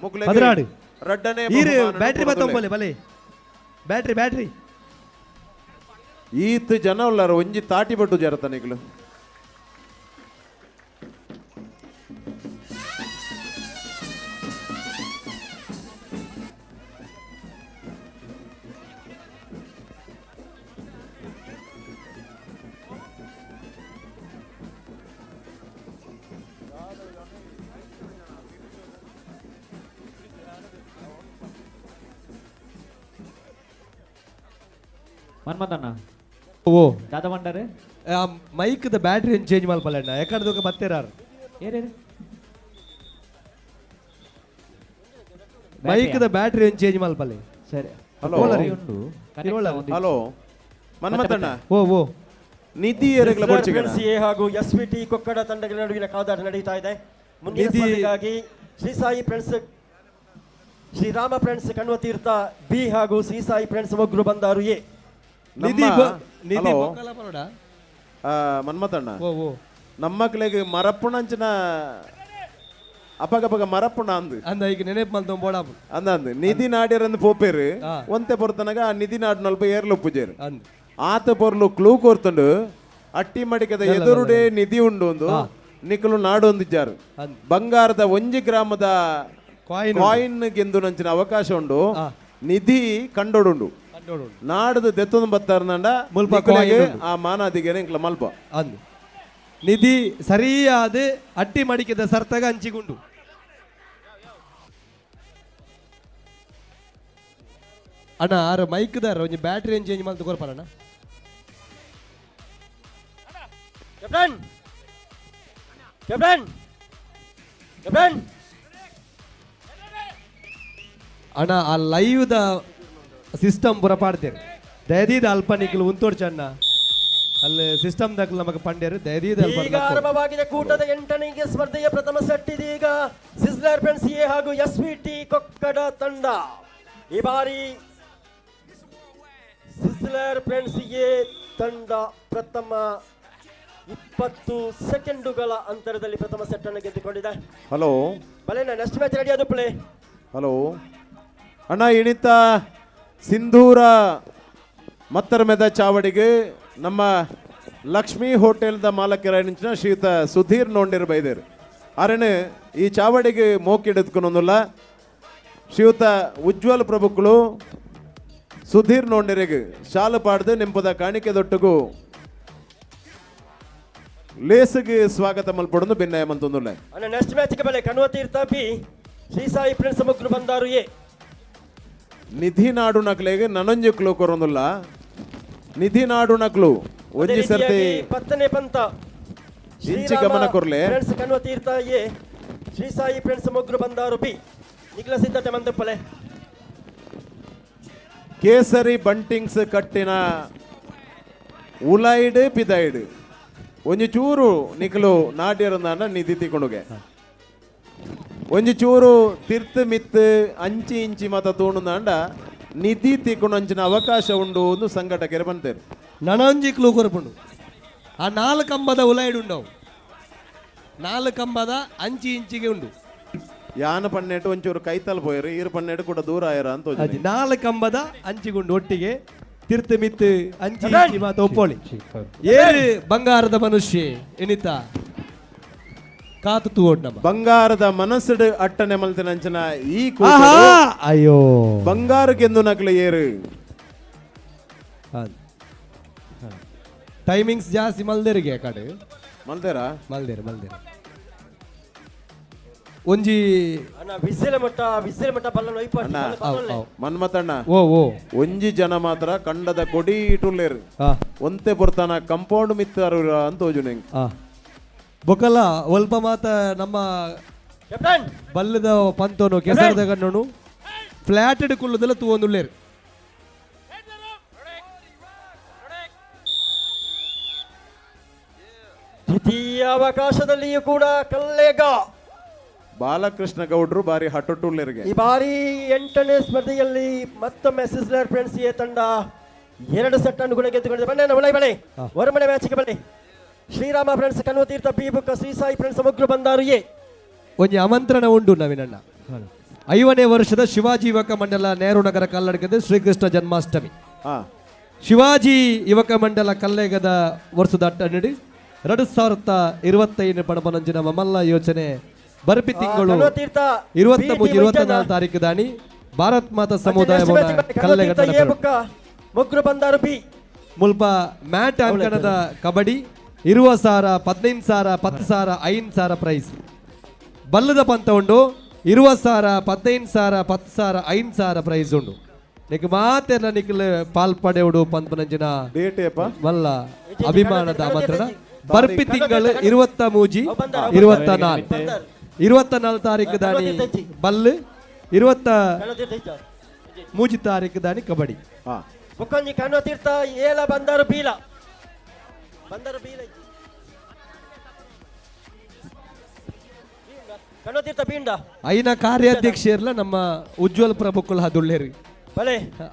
ಮುಕ್ಲೆಗ್ 12. ರಡ್ಡನೇ ಈರು ಬಹುಮಾನವನ್ನು ಬ್ಯಾಟ್ರಿ ಕೊಡುವುದಿಲ್ಲ. ಬತ್ತೊಂಬಲೆ ಬಲೆ ಬ್ಯಾಟ್ರಿ ಬ್ಯಾಟ್ರಿ. ಈತ್ ಜನ ಉಲ್ಲಾರ, ಒಂಜಿ ತಾಟಿ ಬಟ್ಟು ಜರತನಿಗ್ಲು. ಮನ್ಮಥಣ್ಣ. ಓ. ದಾದ ಮಂಡಾರೆ. ಆ ಮೈಕ್ ದ ಬ್ಯಾಟ್ರಿ ಚೇಂಜ್ ಮಲ್ಪಲ್ಲಣ್ಣ, ಎಕಡೆ ಬತ್ತೇರಾರು. ಏರೇರು? ಮೈಕ್ ದ ಬ್ಯಾಟ್ರಿ ಚೇಂಜ್ ಮಲ್ಪಲ್ಲಿ. ಸರಿ. ಹಲೋ. ಉಂಡು. ಹಲೋ ಮನ್ಮಥಣ್ಣ. ಓ ಓ. ನಿಧಿ ಏರೆಗ್ಲ ಬೊಡ್ಚಿಗಣ. ಎ ಹಾಗೂ ಎಸ್ ವಿ ಟಿ ಕೊಕ್ಕಡ ತಂಡಗಳ ನಡುವಿನ ಕಾದಾಟ ನಡೀತಾ ಇದೆ. ಮುಂದಿನ ಸ್ಪರ್ಧೆಗಾಗಿ Shri Sai friends, Shriram friends Kanvatheertha B ಹಾಗೂ Shri Sai friends Mogru Bandaru A. Nidhi Nidhi hello. ಬೊಕ್ಕಲ ಪರೋಡ? ಮನ್ಮಥಣ್ಣ. ಓ ಓ. ನಮ್ಮಕ್ಲೆಗ್ ಮರಪ್ಪುಣಂಚಿನ ಅಪಗಪಗ ಮರಪ್ಪುಣ ಅಂದ್. ಅಂದ ಈಗ ನೆನಪು ಮಲ್ತೊಂದು ಬೋಡಾಪು. ಅಂದ ಅಂದ್ ನಿಧಿ ನಾಡ್ಯರಂದು ಪೋಪೇರು. ಒಂತೆ ಪೊರ್ತನಗ ಆ ನಿಧಿ ನಾಡ್ನಲ್ಪ ಏರ್ಲು ಪೂಜೇರು. ಅಂದ್. ಆತ ಪೊರ್ಲು ಕ್ಲೂ ಕೋರ್ತುಂಡು ಅಟ್ಟಿ ಮಡಿಕದ ನಲ್ಲ, ಎದುರುಡೆ ನಲ್ಲ. ನಿಧಿ ಉಂಡು ಒಂದು ನಿಕಲು ನಾಡು ಒಂದಿಜ್ಜಾರು. ಅಂದ್. ಬಂಗಾರದ ಒಂಜಿ ಗ್ರಾಮದ ಕಾಯಿನ್ ಉಂಡು. ಕಾಯಿನ್ ಗೆಂದು ನಂಚಿನ ಅವಕಾಶ ಉಂಡು. ನಿಧಿ ಕಂಡೋಡುಂಡು. ಕಂಡೋಡುಂಡು. ನಾಡದು ದೆತ್ತೊಂದು ಬತ್ತಾರ್ನಂಡ ಮುಲ್ಪ ನಿಕುಲೆಗ್ ಕಾಯಿನ್ ಉಂಡು. ಆ ಮಾನಾದಿಗೆನೆ ಇಂಕ್ಲ ಮಲ್ಪ. ಅಂದ್. ನಿಧಿ ಸರಿಯಾದ ಅಟ್ಟಿ ಮಡಿಕೆದ ಸರ್ತಗ ಹಂಚಿಗುಂಡು. ಅಣ್ಣ ಆರು ಮೈಕ್ ದಾರ ಒಂಜಿ ಬ್ಯಾಟ್ರಿ ಏನ್ ಚೇಂಜ್ ಮಲ್ತು ಕೊರ್ಪರಣ್ಣ. Captain, captain, captain. ಅಣ್ಣ ಆ ಲೈವ್ the system ಪೂರ ಪಾಡ್ತೇವೆ. ದಯದೀದ ಅಲ್ಪ ನಿಕ್ಲು ಉಂತೋಡ್ಚಣ್ಣ, ಅಲ್ಲಿ ಸಿಸ್ಟಮ್ ದಾಖಲು ನಮಗೆ ಪಂಡ್ಯರು ದಯದೀದ ಅಲ್ಪ ಈಗ ಲಕ್ಕೋಡು. ಆರಂಭವಾಗಿದೆ ಕೂಟದ 8ನೇ ಸ್ಪರ್ಧೆಯ ಪ್ರಥಮ ಸೆಟ್. ಇದೀಗ ಸಿಸ್ಲರ್ ಫ್ರೆಂಡ್ಸ್ ಎ ಹಾಗೂ ಎಸ್ ವಿ ಟಿ ಕೊಕ್ಕಡ ತಂಡ. ಈ ಬಾರಿ ಸಿಸ್ಲರ್ ಫ್ರೆಂಡ್ಸ್ ಎ ತಂಡ ಪ್ರಥಮ 20 ಸೆಕೆಂಡುಗಳ ಅಂತರದಲ್ಲಿ ಪ್ರಥಮ ಸೆಟ್ ಅನ್ನು ಗೆದ್ದುಕೊಂಡಿದೆ. ಹಲೋ. ಬಲೆ ನೆಕ್ಸ್ಟ್ ಮ್ಯಾಚ್ ರೆಡಿ ಅದು ಪ್ಲೇ. ಹಲೋ ಅಣ್ಣ, ಇಣಿತ ಸಿಂಧೂರ ಮತ್ತರ ಮೆದ ಚಾವಡಿಗೆ ನಮ್ಮ ಲಕ್ಷ್ಮೀ ಹೋಟೆಲ್ದ ಮಾಲಕರ ಶ್ರೀಯುತ ಸುಧೀರ್ ನೋಂಡಿರ್ ಬೈದೇರು. ಅರಣೆ ಈ ಚಾವಡಿಗೆ ಮೋಕಿಡೆತ್ಕೊನೊಂದುಲ್ಲ ಶ್ರೀಯುತ ಉಜ್ವಲ್ ಪ್ರಭುಕ್ಕಳು ಸುಧೀರ್ ನೋಂಡಿರಿಗೆ ಶಾಲು ಪಾಡ್ದು ನಿಂಪದ ಕಾಣಿಕೆ ದೊಟ್ಟುಗು ಲೇಸುಗೆ ಸ್ವಾಗತ ಮಲ್ಪಡೊಂದು ಭಿನ್ನಯ ಮಂತೊಂದುಲ್ಲ. ಅಣ್ಣ ನೆಕ್ಸ್ಟ್ ಮ್ಯಾಚ್ಗೆ ಬಲೆ Kanvatheertha B Shri Sai friends Mogru Bandaru A. ನಿಧಿ ನಾಡು ನಕ್ಲೆಗೆ ನನೊಂಜಿ ಕ್ಲೂ ಕೊರೊಂದುಲ್ಲ. ನಿಧಿ ನಾಡು ನಕ್ಲು ಒಂಜಿ ಅದೇ ಸರ್ತಿ ರೀತಿಯಾಗಿ 10ನೇ ಪಂತ ಇಂಚಿ ಗಮನ ಕೊರ್ಲೆ. ಫ್ರೆಂಡ್ಸ್ ಕಣ್ವತೀರ್ಥ ಎ ಶ್ರೀ ಸಾಯಿ ಫ್ರೆಂಡ್ಸ್ ಮೊಗ್ರು ಬಂದಾರು ಬಿ. ನಿಖಿಲ ಸಿದ್ಧತೆ ಮಂದಪ್ಪಲೆ. ಕೇಸರಿ ಬಂಟಿಂಗ್ಸ್ ಕಟ್ಟಿನ ಉಲೈಡ್ ಪಿದೈಡ್ ಒಂಜಿ ಚೂರು ನಿಖಲು ನಾಡ್ಯರಂದಾನ ನಿಧಿ ತಿಕೊಂಡುಗೆ. ಒಂಜಿ ಚೂರು ತಿರ್ತು ಮಿತ್ತು ಅಂಚಿ ಇಂಚಿ ಮತ ತೂಣುಂದಾಂಡ ನಿಧಿ ತಿಕೊಂಡು ಅವಕಾಶ ಉಂಡು ಒಂದು ಸಂಘಟಕರು ಬಂತೇರು. ನನೊಂಜಿ ಕ್ಲೂ ಕೊರ್ಪುಂಡು. ಆ 4 ಕಂಬದ ಉಲೈಡ್ ಉಂಡವು, 4 ಕಂಬದ ಅಂಚಿ ಇಂಚಿಗೆ ಉಂಡು. ಯಾನ ಪನ್ನೆಟ್ಟು ಒಂಚೂರು ಕೈತಲ್ ಪೋಯರು, ಈರು ಪನ್ನೆಟ್ಟು ಕೂಡ ದೂರ ಆಯರ ಅಂತ ಹೋಜನೆ. ಅಜ್ಜಿ, 4 ಕಂಬದ ಅಂಚಿಗುಂಡು ಒಟ್ಟಿಗೆ ತಿರ್ತು ಮಿತ್ತು ಅಂಚಿ ಇಂಚಿ ಮಾತ ಒಪ್ಪೋಳಿ. ಏರು ಬಂಗಾರದ ಮನುಷ್ಯ ಎನಿತ ಕಾತು ತೂವೋಡ್ ನಮ್ಮ ಬಂಗಾರದ ಮನಸ್ಸುಡು ಅಟ್ಟನೆ ಮಲ್ತಿನ ಅಂಚನ ಈ ಆಹಾ! ಕೂಟಡು ಅಯ್ಯೋ. ಬಂಗಾರಕ್ಕೆಂದು ನಕಲು ಏರು. ಟೈಮಿಂಗ್ಸ್ ಜಾಸ್ತಿ ಮಲ್ದೇರಿಗೆ ಕಡೆ. ಮಲ್ದೇರಾ? ಮಲ್ದೇರು ಮಲ್ದೇರು. ಒಂಜಿ ಅಣ್ಣ ವಿಸಿಲ ಮಟ್ಟ ವಿಸಿಲ ಮಟ್ಟ ಬಲ್ಲ ನೊಯ್ಪಾಟ್ ಅಣ್ಣ, ಬಲ್ಲ ಅವ್. ಮನ್ಮಥಣ್ಣ. ಓ ಓ. ಒಂಜಿ ಜನ ಮಾತ್ರ ಕಂಡದ ಕೊಡಿ ಇಟುಲ್ಲೇರು. ಒಂತೆ ಪೊರ್ತಾನ ಕಂಪೌಂಡ್ ಮಿತ್ತಾರು ಅಂತ ಹೋಜು ನಿಂಗೆ. ಬೊಕಲ ಒಲ್ಪ ಮಾತ ನಮ್ಮ ಕ್ಯಾಪ್ಟನ್ ಬಲ್ಲದ ಪಂತೋನು ಕೆಸರದ ಕಣ್ಣನು ಫ್ಲಾಟೆಡ್ ಕುಲ್ಲದಲ್ಲ ತೂವೊಂದುಲ್ಲೇರು. ದ್ವಿತೀಯ ಅವಕಾಶದಲ್ಲಿಯೂ ಕೂಡ ಕಲ್ಲೇಗ. ಬಾಲಕೃಷ್ಣ ಗೌಡ್ರು ಬಾರಿ ಹಟಟುಲ್ಲೆರ್ಗೆ. ಈ ಬಾರಿ 8ನೇ ಸ್ಪರ್ಧೆಯಲ್ಲಿ ಮತ್ತೊಮ್ಮೆ ಸಿಸ್ಲರ್ ಫ್ರೆಂಡ್ಸ್ ಎ ತಂಡ 2 ಸೆಟ್ ಅನ್ನು ಕೂಡ ಗೆದ್ದುಕೊಂಡಿದೆ. ಬನ್ನಿ ಒಳ್ಳೆ ಬಳೆ ಹೊರಮನೆ ಮ್ಯಾಚ್ಗೆ ಬನ್ನಿ. ಶ್ರೀರಾಮ ಫ್ರೆಂಡ್ಸ್ ಕನ್ವತೀರ್ಥ ಬಿ ಬುಕ್ಕ ಶ್ರೀ ಸಾಯಿ ಫ್ರೆಂಡ್ಸ್ ಮೊಗ್ರು ಬಂದಾರು ಎ. ಒಂಜಿ ಆಮಂತ್ರಣ ಉಂಡು ನವೀನಣ್ಣ. 50ನೇ ವರ್ಷದ ಶಿವಾಜಿ ಯುವಕ ಮಂಡಲ ನೆಹರು ನಗರ ಕಲ್ಲಡ್ಕದ ಶ್ರೀಕೃಷ್ಣ ಜನ್ಮಾಷ್ಟಮಿ. ಶಿವಾಜಿ ಯುವಕ ಮಂಡಲ ಕಲ್ಲೇಗದ ವರ್ಷದ ಅಟ್ಟನಡಿ 2025 ಪಣಪನಂಜಿನ ಮಮಲ್ಲ ಯೋಚನೆ ಬರ್ಪಿ ತಿಂಗಳು 23 24 ತಾರೀಕು ದಾನಿ ಭಾರತ್ ಮಾತಾ ಸಮುದಾಯ ಕಲ್ಲೆಗಡ ಮೊಗ್ರು ಬಂದಾರು ಬಿ. ಮುಲ್ಪ ಮ್ಯಾಟ್ ಅಂಕಣದ ಕಬಡ್ಡಿ 20,000 15,000 10,000 5,000 ಪ್ರೈಸ್. ಬಲ್ಲದ ಪಂತ ಉಂಡು 20,000 15,000 10,000 5,000 ಪ್ರೈಸ್ ಉಂಡು. ನಿಕ್ ಮಾತೆಲ್ಲ ನಿಕ್ಲ ಪಾಲ್ ಪಡೆಯುಡು ಪಂಪನಂಜಿನ ಮಲ್ಲ ಅಭಿಮಾನದ ಆಮಂತ್ರಣ. ಬರ್ಪಿ ತಿಂಗಳು 23 24 24 ತಾರೀಕು ದಾನಿ ಬಲ್ಲು, 23 ತಾರೀಕು ದಾನಿ ಕಬಡ್ಡಿ. ಬುಕ್ಕಂಜಿ ಕಣ್ವತೀರ್ಥ ಏಲ ಬಂದರು ಬೀಲ ಬಂದರು ಬೀಲ ಕಣ್ವತೀರ್ಥ ಬೀಂಡ. ಐನ ಕಾರ್ಯಾಧ್ಯಕ್ಷರ್ಲ ನಮ್ಮ ಉಜ್ವಲ್ ಪ್ರಭುಕುಲ ಹದುಳ್ಳೇರಿ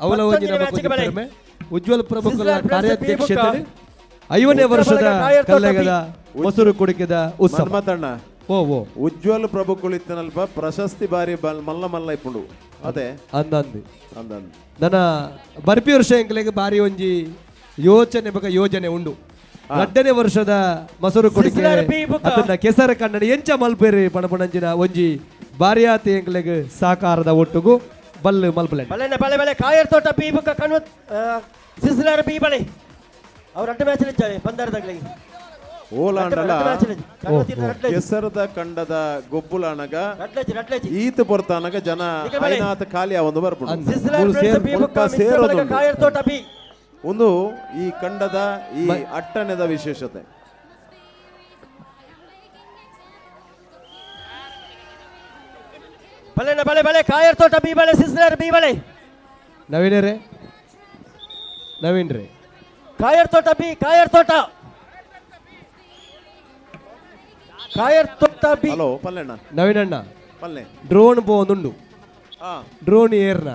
ಅವಲ ಉಜ್ವಲ್ ಪ್ರಭುಕುಲ ಕಾರ್ಯಾಧ್ಯಕ್ಷತೆ 50ನೇ ವರ್ಷದ ಕಲ್ಲೆಗದ ಮೊಸರು ಕುಡಿಕದ ಉತ್ಸವ. ಮನ್ಮಥಣ್ಣ ಓ ಓ ಉಜ್ವಲ್ ಪ್ರಭು ಕುಳಿತನಲ್ಪ ಪ್ರಶಸ್ತಿ ಬಾರಿ ಮಲ್ಲ ಮಲ್ಲ ಇಪ್ಪುಂಡು ಅದೇ ಅಂದಂದು ಅಂದಂದು ನನ್ನ ಬರ್ಪಿ ವರ್ಷ ಎಂಕ್ಲೆಗ್ ಬಾರಿ ಒಂಜಿ ಯೋಚನೆ ಬೊಕ ಯೋಜನೆ ಉಂಡು. 2ನೇ ವರ್ಷದ ಮೊಸರು ಕೊಡಿಕೆ ಅದನ್ನ ಕೆಸರ ಕನ್ನಡಿ ಎಂಚ ಮಲ್ಪೇರಿ ಪಣಪಣಂಜಿನ ಒಂಜಿ ಬಾರಿಯಾತಿ ಎಂಕ್ಲೆಗ್ ಸಾಕಾರದ ಒಟ್ಟುಗು ಬಲ್ಲು ಮಲ್ಪಲೆ ಬಲೆ ಬಲೆ ಬಲೆ ಕಾಯರ್ ತೋಟ ಬಿ ಬುಕ್ಕ ಕಣ್ವ ಸಿಸ್ಲರ್ ಬಿ ಬಲೆ ಅವ್ರ ಅಡ್ಡ ಮ್ಯಾಚ್ ಇದ್ದಾರೆ ಬಂದಾರದಾಗಲಿ ಓಲಾಂಡಲ ಕೆಸರದ ಕಂಡದ ಗೊಬ್ಬುಲಾನಗ ಈತ ಪೊರ್ತಾನಗ ಜನ ಐನಾಥ ಖಾಲಿ ಒಂದು ಬರ್ಪುಂಡು ಒಂದು ಈ ಕಂಡದ ಈ ಅಟ್ಟಣದ ವಿಶೇಷತೆ. ಬಲೆ ಬಲೆ ಬಲೆ ಕಾಯರ್ ತೋಟ ಬಿ ಬಲೆ ಸಿಸ್ಲರ್ ಬಿ ಬಲೆ. ನವೀನ್ ರೇ ನವೀನ್ ರೇ ಕಾಯರ್ ತೋಟ ಬಿ ಕಾಯರ್ ತೋಟ ಕಾಯರ್ ತೋಟ ಬಿ. ಹಲೋ ಪಲ್ಲೆಣ್ಣ ನವೀನಣ್ಣ ಪಲ್ಲೆ ಡ್ರೋನ್ ಪೋಂದುಂಡು. ಡ್ರೋನ್ ಏರ್ನ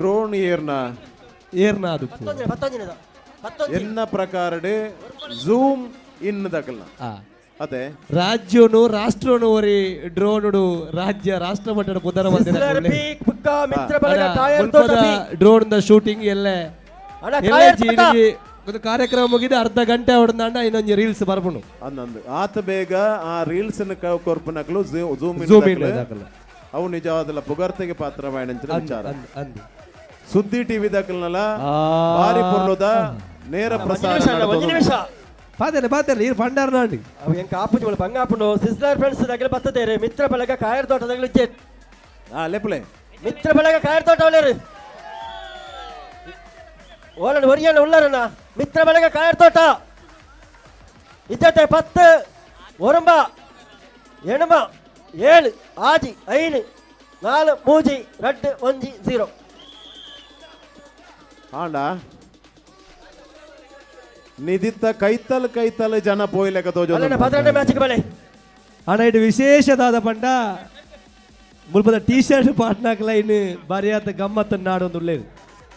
ಡ್ರೋನ್ ಏರ್ನ ಏರ್ನ ಅದು ಎನ್ನ ಪ್ರಕಾರ ಝೂಮ್ ಇನ್ ದಕಲ್ನ ಅದೇ ರಾಜ್ಯನು ರಾಷ್ಟ್ರನು ಒರಿ ಡ್ರೋನ್ ರಾಜ್ಯ ರಾಷ್ಟ್ರ ಮಟ್ಟದ ಪುದರ ಡ್ರೋನ್ the shooting ಎಲ್ಲ ಒಂದು ಕಾರ್ಯಕ್ರಮ ಮುಗಿದ ಅರ್ಧ ಗಂಟೆ ಹೊಡೆದಾಂಡ ಇನ್ನೊಂದು ರೀಲ್ಸ್ ಬರ್ಪುಂಡು. ಅಂದಂದು ಆತ ಬೇಗ ಆ ರೀಲ್ಸ್ ಕೊರ್ಪುನಕ್ಲು ಝೂಮ್ ಝೂಮ್ ಇನ್ ಅವು ನಿಜವಾದಲ್ಲ ಪುಗರ್ತೆಗೆ ಪಾತ್ರವಾಯಿನ ವಿಚಾರ. ಸುದ್ದಿ ಟಿವಿ ದಾಖಲ್ನಲ್ಲ ಬಾರಿ ಪೊರ್ಲುದ ನೇರ ಪ್ರಸಾರ. ಪಾತೆಲ್ಲ ಪಾತೆಲ್ಲ ಇರು ಪಂಡಾರ ನಾಡಿ ಅವು ಎಂಕ ಆಪುಜಿ ಒಳ ಬಂಗಾಪುಂಡು. ಸಿಸ್ಲರ್ ಫ್ರೆಂಡ್ಸ್ ದಗಲ ಬತ್ತದೇರೆ ಮಿತ್ರ ಬಳಗ ಕಾಯರ್ ತೋಟ ದಗಲ ಜೆಟ್. ಲೆಪ್ಪಲೆ ಮಿತ್ರ ಬಳಗ ಕಾಯರ್ ತೋಟ ಒಳ್ಳೆರು ಓಲನ್ ಒರಿಯಣ್ಣ ಉಳ್ಳರಣ್ಣ ಮಿತ್ರ ಬಳಗ ಕಾಯರ್ ತೋಟ ಇದ್ದತೆ 10 9 8 7 6 5 4 3 2 1 0. ಆಂಡ ನಿಧಿತ್ತ ಕೈತಲ್ ಕೈತಲ್ ಜನ ಪೋಯ್ಲೆಕ ತೋಜೋ ಮ್ಯಾಚ್ಗೆ ಬಲೆ. ಅಣ್ಣ ಇಡು ವಿಶೇಷದಾದ ಪಂಡ ಮುಲ್ಪದ ಟೀ ಶರ್ಟ್ ಪಾಟ್ನಾಕ್ಲ ಇನ್ನು ಬಾರಿಯಾದ ಗಮ್ಮತ್ತ ನಾಡೊಂದು ಉಳ್ಳೇರು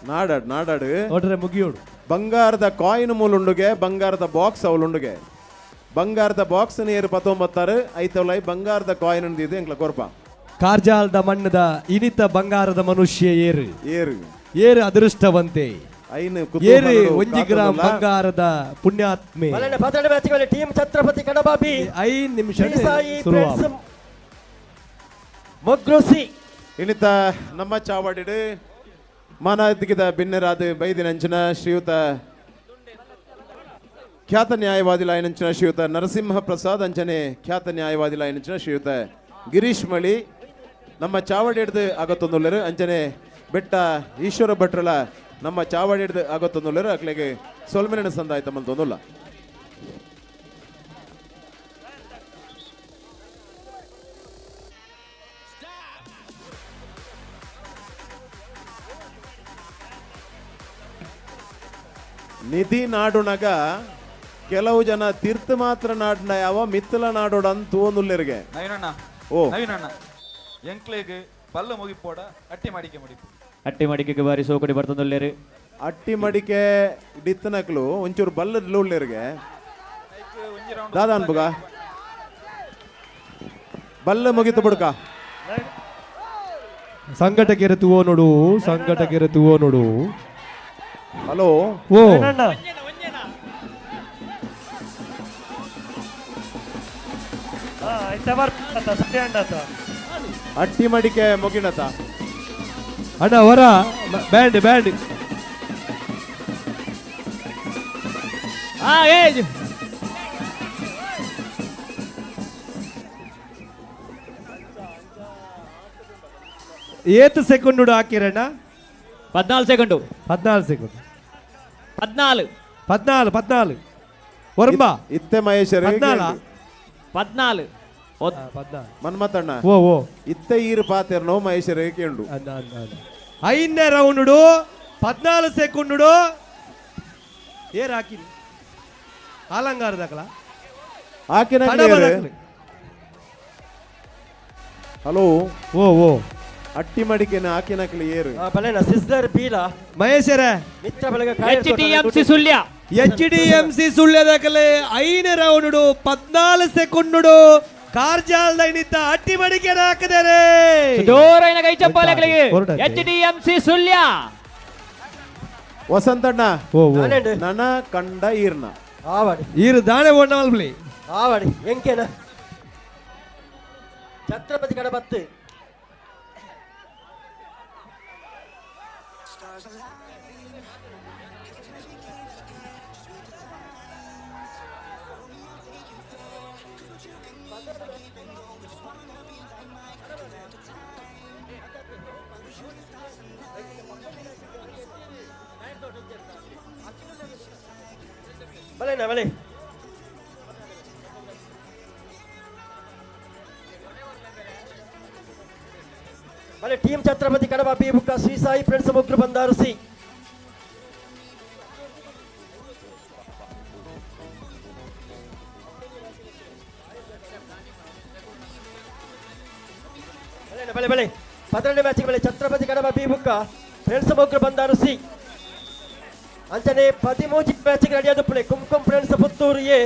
ನಾಡಾಡ್ ನಾಡಾಡು ಒಟ್ರೆ ಮುಗಿಯೋಡು. ಬಂಗಾರದ ಕಾಯಿನ್ ಮೂಲುಂಡುಗೆ ಬಂಗಾರದ ಬಾಕ್ಸ್ ಅವಳುಂಡುಗೆ ಬಂಗಾರದ ಬಾಕ್ಸ್ ನೀರು 19 ಐತವಲೈ ಬಂಗಾರದ ಕಾಯಿನ್ ಇದು ಎಂಕ್ಲ ಕೊರ್ಪ. ಕಾರ್ಜಾಲ್ದ ಮಣ್ಣದ ಇನಿತ ಬಂಗಾರದ ಮನುಷ್ಯ ಏರು ಏರು ಏರು ಅದೃಷ್ಟವಂತೆ ಐನು ಏರು 1 ಗ್ರಾಮ್ ಬಂಗಾರದ ಪುಣ್ಯಾತ್ಮೆ. ಟೀಮ್ ಛತ್ರಪತಿ ಕಡಬಾಬಿ 5 ನಿಮಿಷ ಮೊಗ್ರುಸಿ. ಇನ್ನಿತ ನಮ್ಮ ಚಾವಡಿಡು ಮಾನಾದಿಗಿದ ಬಿನ್ನರಾದ ಬೈದಿನಂಚಿನ ಶ್ರೀಯುತ ಖ್ಯಾತ ನ್ಯಾಯವಾದಿ ಲಾಯನಂಚಿನ ಶ್ರೀಯುತ ನರಸಿಂಹ ಪ್ರಸಾದ್ ಅಂಚನೆ ಖ್ಯಾತ ನ್ಯಾಯವಾದಿ ಲಾಯನಂಚಿನ ಶ್ರೀಯುತ ಗಿರೀಶ್ ಮಳಿ ನಮ್ಮ ಚಾವಡಿ ಹಿಡ್ದು ಆಗತ್ತೊಂದುಳ್ಳರು ಅಂಚನೆ ಬೆಟ್ಟ ಈಶ್ವರ ಭಟ್ರಲ ನಮ್ಮ ಚಾವಡಿ ಹಿಡ್ದು ಆಗತ್ತೊಂದುಳ್ಳರು ಅಕ್ಲೆಗೆ ಸೊಲ್ಮೆನ ಸಂದಾಯ್ತ ಮಲ್ತೊಂದುಲ್ಲ. ನಿಧಿ ನಾಡುನಗ ಕೆಲವು ಜನ ತೀರ್ಥ ಮಾತ್ರ ನಾಡ್ನ ಯಾವ ಮಿತ್ತಲ ನಾಡೋಡ ಅಂತ ತೋಂದುಲ್ಲೆರ್ಗೆ. ನವೀನಣ್ಣ. ಓ. ನವೀನಣ್ಣ, ಎಂಕ್ಲೆಗ್ ಬಲ್ಲ ಮುಗಿಪೋಡ ಅಟ್ಟಿ ಮಡಿಕೆ ಮುಡಿಪು. ಅಟ್ಟಿ ಮಡಿಕೆಗೆ ಬಾರಿ ಸೋಕಡಿ ಬರ್ತದಲ್ಲೇರಿ. ಅಟ್ಟಿ ಮಡಿಕೆ ಡಿತ್ತನಕ್ಲು ಒಂಚೂರು ಬಲ್ಲ ಉಳ್ಳೆರ್ಗೆ. ದಾದಾ ಅನ್ಬುಗ ಬಲ್ಲ ಮುಗಿತು ಬುಡ್ಕ. ಸಂಘಟಕರ ತೂವೋ ನೋಡು, ಸಂಘಟಕರ ತೂವೋ ನೋಡು. ಹಲೋ. ಓ. ಅಟ್ಟಿ ಮಡಿಕೆ ಮುಗಿಣತ. ಅಣ್ಣ ಹೊರ ಬ್ಯಾಂಡ್ ಬ್ಯಾಂಡ್. ಏತ್ ಸೆಕೆಂಡ್ ಹಾಕಿರಣ್ಣ? 14 ಸೆಕೆಂಡು. 14 ಸೆಕೆಂಡ್. 14. 14 14 ಒರಂಬ. ಇತ್ತೆ ಮಹೇಶ್ವರ. 14. 14. 14. ಮನ್ಮತಣ್ಣ. ಓ ಓ. ಇತ್ತೆ ಈರು ಪಾತೆರ್ನೋ ಮಹೇಶ್ವರ ಕೇಂಡು. ಐದನೇ ರೌಂಡ್ 14 ಸೆಕೆಂಡ್. ಏರ್ ಹಾಕಿ ಅಲಂಗಾರದಾಕಲ ಹಾಕಿನ. ಹಲೋ. ಓ ಓ. ಅಟ್ಟಿ ಮಡಿಕೆನ ಹಾಕಿನಕ್ಲಿ ಏರು. ಬಲೇನ ಸಿಸ್ಲರ್ ಬೀಲ ಮಹೇಶ್ವರ. ಮಿತ್ರ ಬಳಗ. HDMC Sullia. HDMC ಸುಳ್ಯದಾಕಲೆ ಐನೇ ರೌಂಡ್ 14 ಸೆಕೆಂಡ್. ಕಾರ್ಜಾಲ್ ದೈನಿತ ಅಟ್ಟಿ ಮಡಿಕೆ ಹಾಕಿದರೆ. ಜೋರೈನ ಕೈ ಚಪ್ಪಾಳೆಗಳಿಗೆ HDMC Sullia. ವಸಂತಣ್ಣ. ಓ ಓ. ನನ ಕಂಡ ಈರ್ನ ಆವಾಡಿ. ಈರು ದಾಣೆ ಓಡಾಲ್ಬ್ಲಿ. ಆವಾಡಿ ಎಂಕೆನ ಛತ್ರಪತಿ ಕಡಬತ್ತು. ಬಲೇನಾ ಬಲೆ. ಬಲೆ ಟೀಮ್ ಛತ್ರಪತಿ ಕಡಬ ಬಿ ಬುಕ್ಕ ಶ್ರೀ ಸಾಯಿ ಫ್ರೆಂಡ್ಸ್ ಮುಗ್ರು ಬಂದಾರು ಸಿ. ಬಲೆ ಬಲೆ 12 ಮ್ಯಾಚ್ ಬಲೆ ಛತ್ರಪತಿ ಕಡಬ ಬಿ ಬುಕ್ಕ ಫ್ರೆಂಡ್ಸ್ ಮುಗ್ರು ಬಂದಾರು ಸಿ. ಅಂಚನೆ 13 ಮ್ಯಾಚ್ ರೆಡಿಯಾದ play Kumkum friends Puttur A.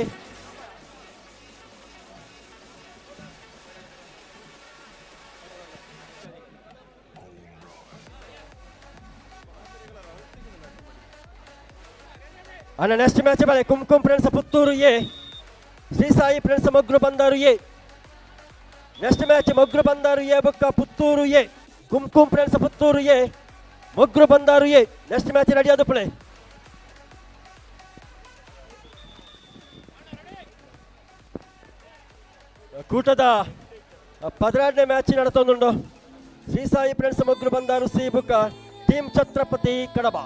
ಅಣ್ಣ ನೆಕ್ಸ್ಟ್ ಮ್ಯಾಚ್ ಬಲೆ Kumkum friends Puttur A, Shri Sai friends Mogru Bandaru A. Next match Mogru Bandaru A ಬೊಕ್ಕ Puttur A. Kumkum friends Puttur A, Mogru Bandaru A. Next match ರೆಡಿಯಾದ play. ಕೂಟದ 12ನೇ match ನಡೆತೊಂದುಂಡು. Shri Sai friends Mogru Bandaru C ಬುಕ್ಕ team Chhatrapati Kadaba.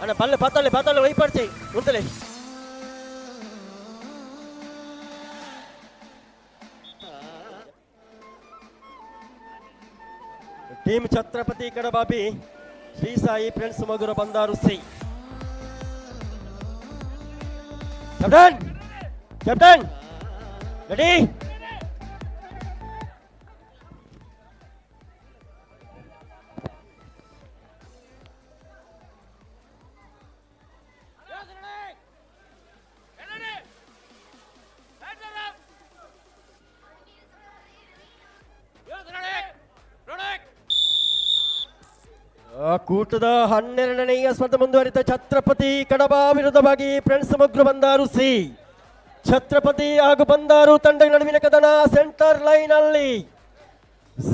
ಅಣ್ಣ ಬಲ್ಲೆ ಪತ್ತಲೆ ಪತ್ತಲೆ ವೈಪಡ್ಚಿ ಉಂತಲೆ. Team Chhatrapati Kadaba B, Shri Sai friends Magura Bandaru C. Captain captain ready. ಕೂಟದ 12ನೆಯ ಸ್ಪರ್ಧೆ ಮುಂದುವರಿದ ಛತ್ರಪತಿ ಕಡಬ ವಿರುದ್ಧವಾಗಿ ಫ್ರೆಂಡ್ಸ್ ಮೊಗ್ರು ಬಂದಾರು ಸಿ. ಛತ್ರಪತಿ ಹಾಗೂ ಬಂದಾರು ತಂಡ ನಡುವಿನ ಕದನ ಸೆಂಟರ್ ಲೈನ್ ಅಲ್ಲಿ.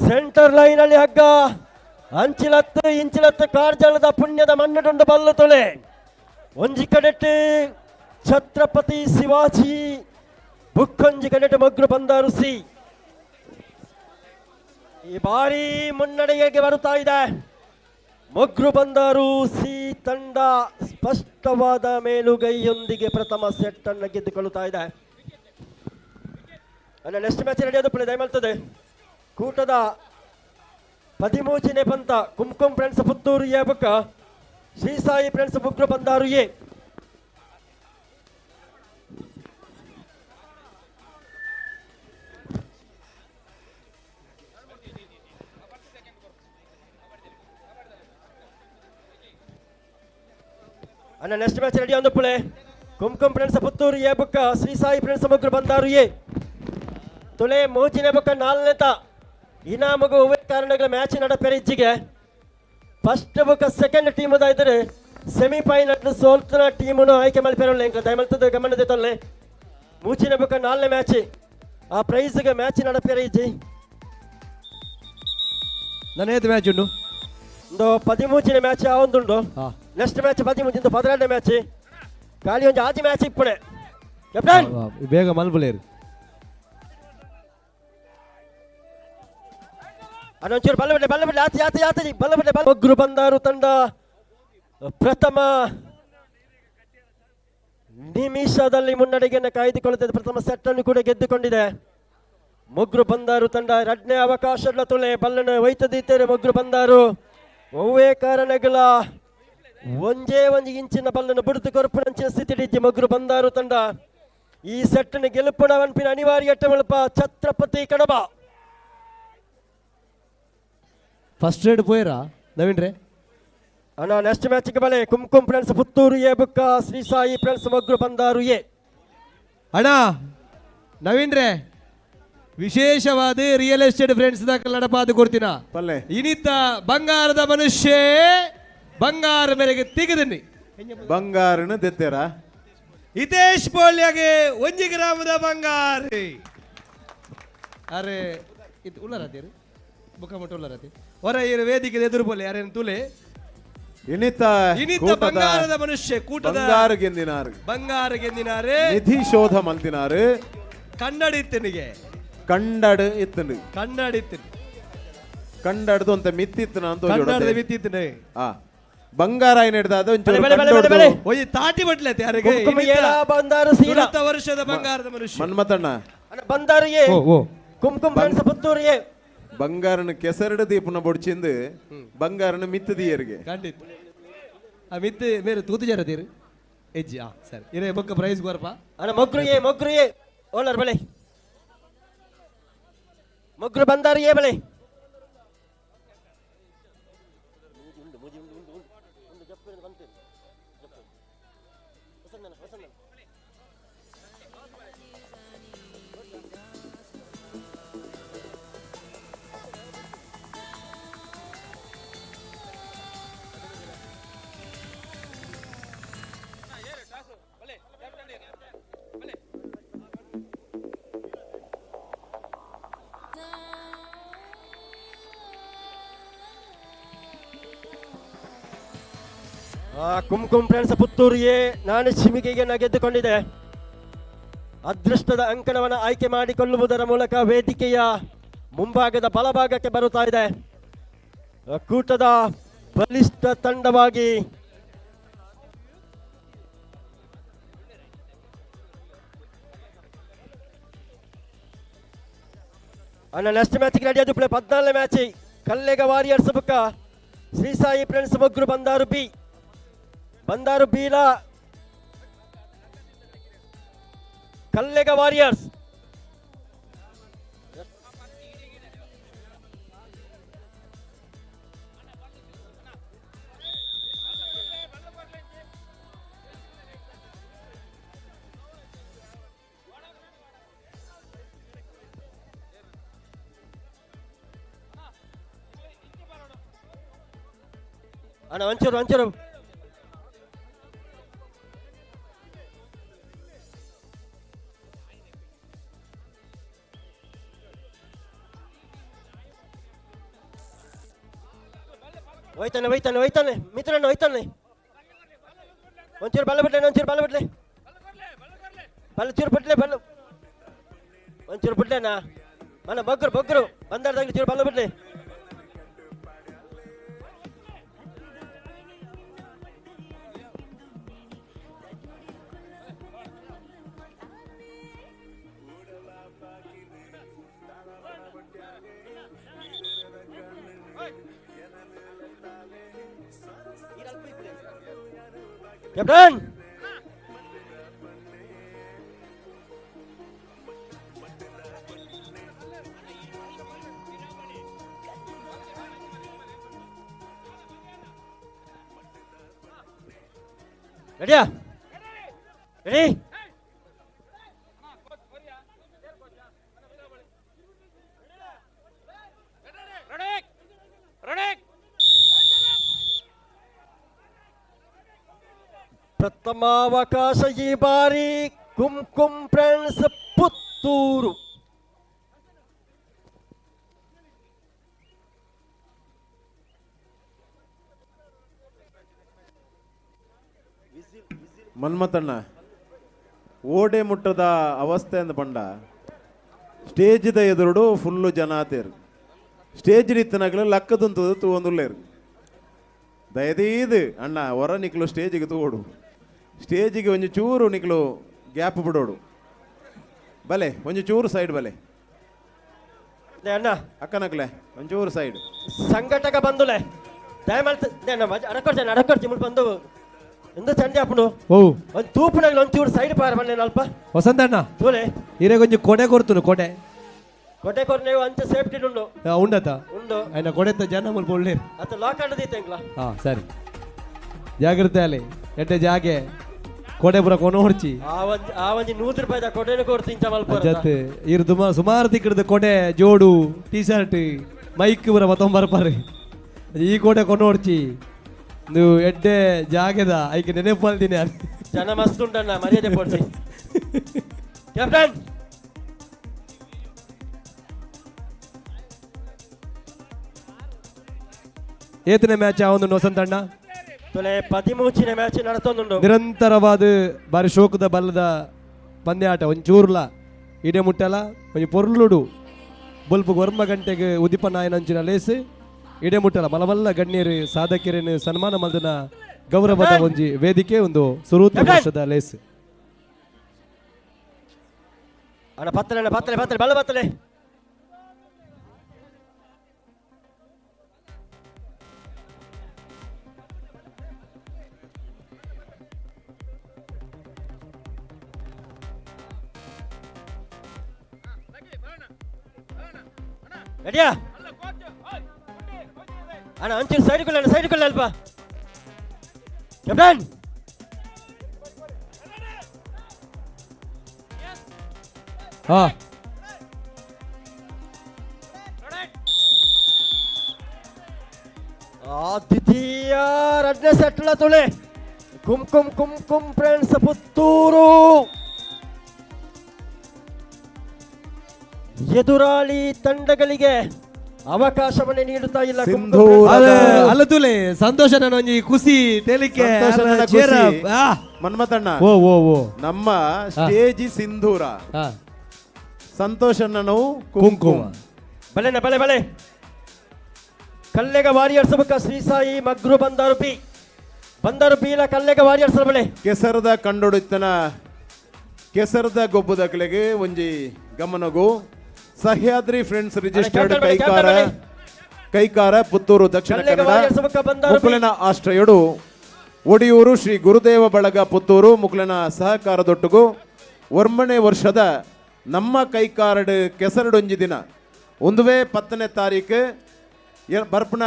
ಸೆಂಟರ್ ಲೈನ್ ಅಲ್ಲಿ ಹಗ್ಗ ಅಂಚಿಲತ್ತು ಇಂಚಿಲತ್ತು ಕಾರ್ಜಲದ ಪುಣ್ಯದ ಮಣ್ಣುಡುಂಡು ಬಲ್ಲು ತೊಳೆ. ಒಂಜಿ ಕಡೆಟ್ ಛತ್ರಪತಿ ಶಿವಾಜಿ ಬುಕ್ಕೊಂಜಿ ಕಡೆಟ್ ಮೊಗ್ರು ಬಂದಾರು ಸಿ. ಈ ಬಾರಿ ಮುನ್ನಡೆಗೆ ಬರುತ್ತಾ ಇದೆ. ಮೊಗ್ರು ಬಂದಾರು ಸಿ ತಂಡ ಸ್ಪಷ್ಟವಾದ ಮೇಲುಗೈಯೊಂದಿಗೆ ಪ್ರಥಮ ಸೆಟ್ ಅನ್ನು ಗೆದ್ದುಕೊಳ್ಳುತ್ತಾ ಇದೆ. ನೆಕ್ಸ್ಟ್ ಮ್ಯಾಚ್ ನಡೆಯೋದು ದಯಮಾಡ್ತದೆ. ಕೂಟದ 13ನೇ ಪಂತ ಕುಂಕುಂ ಫ್ರೆಂಡ್ಸ್ ಪುತ್ತೂರು ಎ ಬೊಕ್ಕ ಶ್ರೀ ಸಾಯಿ ಫ್ರೆಂಡ್ಸ್ ಮುಗ್ರು ಬಂದಾರು ಎ. ಅಣ್ಣ ನೆಕ್ಸ್ಟ್ ಮ್ಯಾಚ್ ರೆಡಿ ಒಂದು ಪುಳೆ ಕುಂಕುಂ ಫ್ರೆಂಡ್ಸ್ ಪುತ್ತೂರು ಎ ಬೊಕ್ಕ ಶ್ರೀ ಸಾಯಿ ಫ್ರೆಂಡ್ಸ್ ಮುಗ್ರು ಬಂದಾರು ಎ. ತುಲೆ ಮೂಜಿನ ಬೊಕ್ಕ ನಾಲ್ನೇತ ಇನಾಮಗು ಹೂವೆ ಕಾರಣಗಳ ಮ್ಯಾಚ್ ನಡಪೆರಿಜ್ಜಿಗೆ ಫಸ್ಟ್ ಬೊಕ್ಕ ಸೆಕೆಂಡ್ ಟೀಮ್ ಇದ್ದಾರೆ ಸೆಮಿಫೈನಲ್ ಸೋಲ್ತನ ಟೀಮನ್ನು ಆಯ್ಕೆ ಮಲ್ಪೆರಲ್ಲ ಎಂಕ ದಯಮಲ್ತದ ಗಮನದ ತೊಲ್ಲೆ. ಮೂಚಿನ ಬೊಕ್ಕ ನಾಲ್ನೇ ಮ್ಯಾಚ್ ಆ ಪ್ರೈಸ್ಗೆ ಮ್ಯಾಚ್ ನಡಪೆರಿಜ್ಜಿ. ನನ್ನ ಮ್ಯಾಚ್ ಉಂಡು ಒಂದು 13ನೇ ಮ್ಯಾಚ್ ಆ ಒಂದುಂಡು. ನೆಕ್ಸ್ಟ್ ಮ್ಯಾಚ್ 13 12ನೇ ಮ್ಯಾಚ್ ಖಾಲಿ ಒಂದು ಆಜಿ ಮ್ಯಾಚ್ ಇಪ್ಪಣೆ ಕ್ಯಾಪ್ಟನ್ ಬೇಗ ಮಲ್ಪುಲೇರು. ಅದೊಂಚೂರು ಬಲ್ಲ ಬಿಡ್ಲೆ ಬಲ್ಲ ಬಿಡ್ಲೆ ಆತ ಆತ ಆತ ಬಲ್ಲ ಬಿಡ್ಲೆ ಬಲ್ಲ. ಮೊಗ್ರು ಬಂದಾರು ತಂಡ ಪ್ರಥಮ ನಿಮಿಷದಲ್ಲಿ ಮುನ್ನಡೆಯನ್ನು ಕಾಯ್ದುಕೊಳ್ಳುತ್ತದೆ. ಪ್ರಥಮ ಸೆಟ್ ಅನ್ನು ಕೂಡ ಗೆದ್ದುಕೊಂಡಿದೆ ಮೊಗ್ರು ಬಂದಾರು ತಂಡ. ಎರಡನೇ ಅವಕಾಶದ ತುಳೆ ಬಲ್ಲನ ವೈತದೀತರೆ ಮೊಗ್ರು ಬಂದಾರು. ಒವ್ವೇ ಕಾರಣಗಳ ಒಂಜೇ ಒಂದು ಇಂಚಿನ ಬಲ್ಲನ್ನು ಬುಡಿದು ಕೊರಪುನಂಚಿನ ಸ್ಥಿತಿ ಮೊಗ್ರು ಬಂದಾರು ತಂಡ. ಈ ಸೆಟ್ಟನ್ನು ಗೆಲುಪುಣ ವನ್ಪಿನ ಅನಿವಾರ್ಯ ಮುಲ್ಪ ಛತ್ರಪತಿ ಕಡಬ. ಫಸ್ಟ್ ರೇಡ್ ಪೋಯರಾ ನವೀನ್ ರೇ? ಅಣ್ಣ ನೆಕ್ಸ್ಟ್ ಮ್ಯಾಚ್ಗೆ ಬಲೆ ಕುಂಕುಂ ಫ್ರೆಂಡ್ಸ್ ಪುತ್ತೂರು ಎ ಬುಕ್ಕ ಶ್ರೀ ಸಾಯಿ ಫ್ರೆಂಡ್ಸ್ ಮೊಗ್ರು ಬಂದಾರು ಎ. ಅಣ್ಣ ನವೀನ್ ರೇ, ವಿಶೇಷವಾದ ರಿಯಲ್ ಎಸ್ಟೇಟ್ ಫ್ರೆಂಡ್ಸ್ ದಾಖಲೆ ನಡಪಾದ ಕೊಡ್ತೀನ ಇನಿತ ಬಂಗಾರದ ಮನುಷ್ಯ ಬಂಗಾರ ಮೇರೆಗೆ ತೆಗೆದನ್ನಿ ಬಂಗಾರನ ದೆತ್ತೇರ ಹಿತೇಶ್ ಪೋಳ್ಯಾಗೆ ಒಂಜಿ ಗ್ರಾಮದ ಬಂಗಾರ. ಅರೆ ಇದು ಉಳ್ಳಾರತೀರಿ ಬುಕ್ಕ ಮಟ್ಟ ಉಳ್ಳಾರತಿ ಹೊರ ಇರು ವೇದಿಕೆ ಎದುರು ಬೋಲೆ ಯಾರೇನು ತುಲೆ ಇನಿತ ಇನಿತ ಬಂಗಾರದ ಮನುಷ್ಯ ಕೂಟದ ಬಂಗಾರ ಗೆಂದಿನಾರು ಬಂಗಾರ ಗೆಂದಿನಾರೆ ನಿಧಿ ಶೋಧ ಮಲ್ತಿನಾರು ಕನ್ನಡ ಇತ್ತನಿಗೆ ಕಂಡಡು ಇತ್ತನು ಕನ್ನಡ ಇತ್ತನು ಕಂಡಡ್ದು ಅಂತ ಮಿತ್ತಿತ್ತನ ಅಂತ ಕನ್ನಡದ ಮಿತ್ತಿತ್ತನೆ. ಬಂಗಾರ ಏನಿಡ್ದ ಒಯ್ ತಾಟಿ ಬಟ್ಲೆ ಯಾರಿಗೆ ವರ್ಷದ ಬಂಗಾರದ ಮನುಷ್ಯ ಮನ್ಮತಣ್ಣ ಬಂದಾರು ಎ ಕುಂಕುಂ ಫ್ರೆಂಡ್ಸ್ ಪುತ್ತೂರು ಎ. ಬಂಗಾರನ ಕೆಸರಡು ದೀಪನ ಬೊಡ್ಚಿಂದು ಬಂಗಾರನ ಮಿತ್ತದಿಯರಿಗೆ ಖಂಡಿತ ಆ ಮಿತ್ತು ಮೇರೆ ತೂತು ಜರತೀರಿ ಹೆಜ್ಜಿ. ಆ ಸರಿ ಇರೇ ಬೊಕ್ಕ ಪ್ರೈಸ್ ಗೊರಪ. ಅಣ್ಣ ಮೊಗ್ರು ಎ ಮೊಗ್ರು ಎ ಓಲರ್ ಬಳೆ ಮೊಗ್ರು ಬಂದಾರು ಎ ಬಳೆ. ಕುಂಕುಂ ಫ್ರೆಂಡ್ಸ್ ಪುತ್ತೂರು ಎ ನಾನು ಶಿಮಿಗೆಗೆ ಗೆದ್ದುಕೊಂಡಿದೆ. ಅದೃಷ್ಟದ ಅಂಕಣವನ್ನು ಆಯ್ಕೆ ಮಾಡಿಕೊಳ್ಳುವುದರ ಮೂಲಕ ವೇದಿಕೆಯ ಮುಂಭಾಗದ ಬಲಭಾಗಕ್ಕೆ ಬರುತ್ತಾ ಇದೆ. ಕೂಟದ ಬಲಿಷ್ಠ ತಂಡವಾಗಿ ಅಣ್ಣ ನೆಕ್ಸ್ಟ್ ಮ್ಯಾಚ್ಗೆ ರೆಡಿ ಅದು 14ನೇ ಮ್ಯಾಚ್ ಕಲ್ಲೆಗ ವಾರಿಯರ್ಸ್ ಬುಕ್ಕ ಶ್ರೀ ಸಾಯಿ ಫ್ರೆಂಡ್ಸ್ ಮೊಗ್ರು ಬಂದಾರು ಬಿ ಬಂದಾರು ಬೀಲ ಕಲ್ಲೆಗ ವಾರಿಯರ್ಸ್. ಅಣ್ಣ ಒಂಚೂರು ಒಂಚೂರು ಹೋಯ್ತಾನೆ ಹೋಯ್ತಾನೆ ಹೋಯ್ತಾನೆ ಮಿತ್ರಣ್ಣ ಹೋಯ್ತಾನೆ. ಒಂಚೂರು ಬಲ್ಲ ಬಿಡ್ಲೆ, ಒಂಚೂರು ಬಲ್ಲ ಬಿಡ್ಲೆ, ಬಲ್ಲ ಚೂರು ಬಿಡ್ಲೆ, ಬಲ್ಲ ಒಂಚೂರು ಬಿಡ್ಲೇನಾ ಮನ ಬಗ್ಗರು ಬಗ್ಗರು ಬಂದಾರ್ದಾಗ್ಲಿ ಚೂರು ಬಲ್ಲ ಬಿಡ್ಲೆ. ಕ್ಯಾಪ್ಟನ್ ರೆಡಿಯಾ? ರೆಡಿ? ಪ್ರಥಮಾವಕಾಶ ಈ ಬಾರಿ ಕುಂಕುಂ ಫ್ರೆಂಡ್ಸ್ ಪುತ್ತೂರು. ಮನ್ಮಥಣ್ಣ ಓಡೆ ಮುಟ್ಟದ ಅವಸ್ಥೆ ಅಂದ ಪಂಡ ಸ್ಟೇಜ್ದ ಎದುರುಡು ಫುಲ್ಲು ಜನ ಆತೇರು. ಸ್ಟೇಜ್ ಇತ್ತನಾಗಲ ಲಕ್ಕದಂತದ್ದು ತೂವೊಂದುಲ್ಲೇರು. ದಯದೀದು ಅಣ್ಣ ಹೊರ ನಿಕ್ಲು ಸ್ಟೇಜಿಗೆ ತೂವೋಡು, ಸ್ಟೇಜಿಗೆ ಒಂಜಿ ಚೂರು ನಿಕ್ಲು ಗ್ಯಾಪ್ ಬಿಡೋಡು, ಬಲೆ ಒಂಜಿ ಚೂರು ಸೈಡ್ ಬಲೆ ಅಣ್ಣ ಅಕ್ಕನಕ್ಲೆ ಒಂಚೂರು ಸೈಡ್. ಸಂಘಟಕ ಬಂದುಲೆ ದಯಮಾಡಿ ಅಡಕೊಡ್ತೇನೆ ಅಡಕೊಡ್ತೀನಿ ಮುಲ್ಪ ಬಂದು ಎಂದ ಚಂಡಿ ಅಪ್ಪನು ಓ ಒಂದು ತೂಪುನಾಗಲಿ ಒಂಚೂರು ಸೈಡ್ ಪಾರ ಬನ್ನಿ ಅಲ್ಪ. ವಸಂತಣ್ಣ ತೂಲೆ ಇರೆಗೊಂಜಿ ಕೊಡೆ ಕೊಡ್ತುನು. ಕೊಡೆ ಕೊಡೆ ಕೊರ್ನೆ ಅಂಚ ಸೇಫ್ಟಿ ಉಂಡು. ಉಂಡತ ಉಂಡು ಆಯ್ನ ಕೊಡೆತ ಜನ ಮುಲ್ಪ ಒಳ್ಳೆ ಅತ್ತ ಲಾಕ್ ಆಡದೀತೆ ಎಂಗ್ಲ. ಹಾ ಸರಿ ಜಾಗ್ರತೆ ಅಲ್ಲಿ ಎಡ್ಡೆ ಜಾಗೆ ಕೊಡೆ ಪೂರ ಕೊನ ಹೊಡ್ಚಿ. ಆ ಒಂಜಿ 100 ರೂಪಾಯಿದ ಕೊಡೆನು ಕೊಡ್ತೀನಿ ಇಂಚ ಮಲ್ಪ. ಜತ್ ಇರು ಸುಮಾರು ತಿಕ್ಕಡ್ದ ಕೊಡೆ ಜೋಡು ಟೀ ಶರ್ಟ್ ಮೈಕ್ ಪೂರ ಮತ್ತೊಂಬರ್ಪಾರೆ ಈ ಕೊಡೆ ಕೊನ ಹೊಡ್ಚಿ. ನೀವು ಎಡ್ಡೆ ಜಾಗೆದ ಐಕೆ ನೆನಪು ಮಲ್ದಿನಿ. ಜನ ಮಸ್ತ್ ಉಂಟಣ್ಣ ಮರ್ಯಾದೆ ಪೋಡ್ಸಿ. ಕ್ಯಾಪ್ಟನ್ ಏತನೇ ಮ್ಯಾಚ್ ಆ ಒಂದು ವಸಂತಣ್ಣ? ತೊಲೆ 13ನೇ ಮ್ಯಾಚ್ ನಡತೊಂದುಂಡು. ನಿರಂತರವಾದ ಬಾರಿ ಶೋಕದ ಬಲ್ಲದ ಪಂದ್ಯಾಟ ಒಂಚೂರ್ಲ ಇಡೆ ಮುಟ್ಟಲ ಒಂಜಿ ಪೊರ್ಲುಡು ಬೊಲ್ಪು ಒರ್ಮ ಗಂಟೆಗೆ ಉದಿಪ ನಾಯನಂಚಿನ ಲೇಸ್ ಇಡೆ ಮುಟ್ಟಲ ಮಲಮಲ್ಲ ಗಣ್ಯರು ಸಾಧಕರನ್ನು ಸನ್ಮಾನ ಮಲ್ದನ ಗೌರವದ ಒಂಜಿ ವೇದಿಕೆ ಒಂದು ಸುರೂತ ವರ್ಷದ ಲೇಸ್. ಅಣ್ಣ ಪತ್ತಲೆ ಅಣ್ಣ ಪತ್ತಲೆ ಪತ್ತಲೆ ಬಲ್ಲ ಪತ್ತಲೆ. ರೆಡಿಯಾ ಅಣ್ಣ? ಅಂಚೂರು ಸೈಡ್ ಕೊಲ್ಲ ಸೈಡ್ ಕೊಲ್ಲ ಅಲ್ಪ. ಕ್ಯಾಪ್ಟನ್ ಹಾ ದ್ವಿತೀಯ ಎರಡನೇ ಸೆಟ್ಲ ತುಳೆ ಕುಂಕುಂ ಕುಂಕುಂ ಫ್ರೆಂಡ್ಸ್ ಪುತ್ತೂರು ಎದುರಾಳಿ ತಂಡಗಳಿಗೆ ಅವಕಾಶವನ್ನೇ ನೀಡುತ್ತಾ ಇಲ್ಲ. ಅಲ್ಲ ತುಲೆ ಸಂತೋಷ ಒಂಜಿ ಖುಷಿ ತೇಲಿಕೆ ಮನ್ಮಥಣ್ಣ. ಓ ಓ ಓ ನಮ್ಮ ಸ್ಟೇಜ್ ಸಿಂಧೂರ ಸಂತೋಷಣ್ಣನವು ಕುಂಕುಮ. ಬಲೆನ ಬಲೆ ಬಲೆ ಕಲ್ಲೆಗ ವಾರಿಯರ್ಸ್ ಬಕ್ಕ ಶ್ರೀ ಸಾಯಿ ಮಗ್ರು ಬಂದಾರು ಪಿ ಬಂದಾರು ಪೀಲ ಕಲ್ಲೆಗ ವಾರಿಯರ್ಸ್ ಬಲೆ. ಕೆಸರದ ಕಂಡೊಡುತ್ತನ ಕೆಸರದ ಗೊಬ್ಬುದಕ್ಲೆಗೆ ಒಂಜಿ ಗಮನಗು ಸಹ್ಯಾದ್ರಿ ಫ್ರೆಂಡ್ಸ್ ರಿಜಿಸ್ಟರ್ಡ್ ಕೈಕಾರ ಕೈಕಾರ ಪುತ್ತೂರು ದಕ್ಷಿಣ ಕನ್ನಡ ಮುಕುಲಿನ ಆಶ್ರಯಡು ಒಡಿಯೂರು ಶ್ರೀ ಗುರುದೇವ ಬಳಗ ಪುತ್ತೂರು ಮುಕುಲಿನ ಸಹಕಾರದೊಟ್ಟುಗು ಒರ್ಮನೆ ವರ್ಷದ ನಮ್ಮ ಕೈಕಾರಡು ಕೆಸರಡೊಂಜಿ ದಿನ ಒಂದುವೇ 10ನೇ ತಾರೀಕು ಬರ್ಪಣ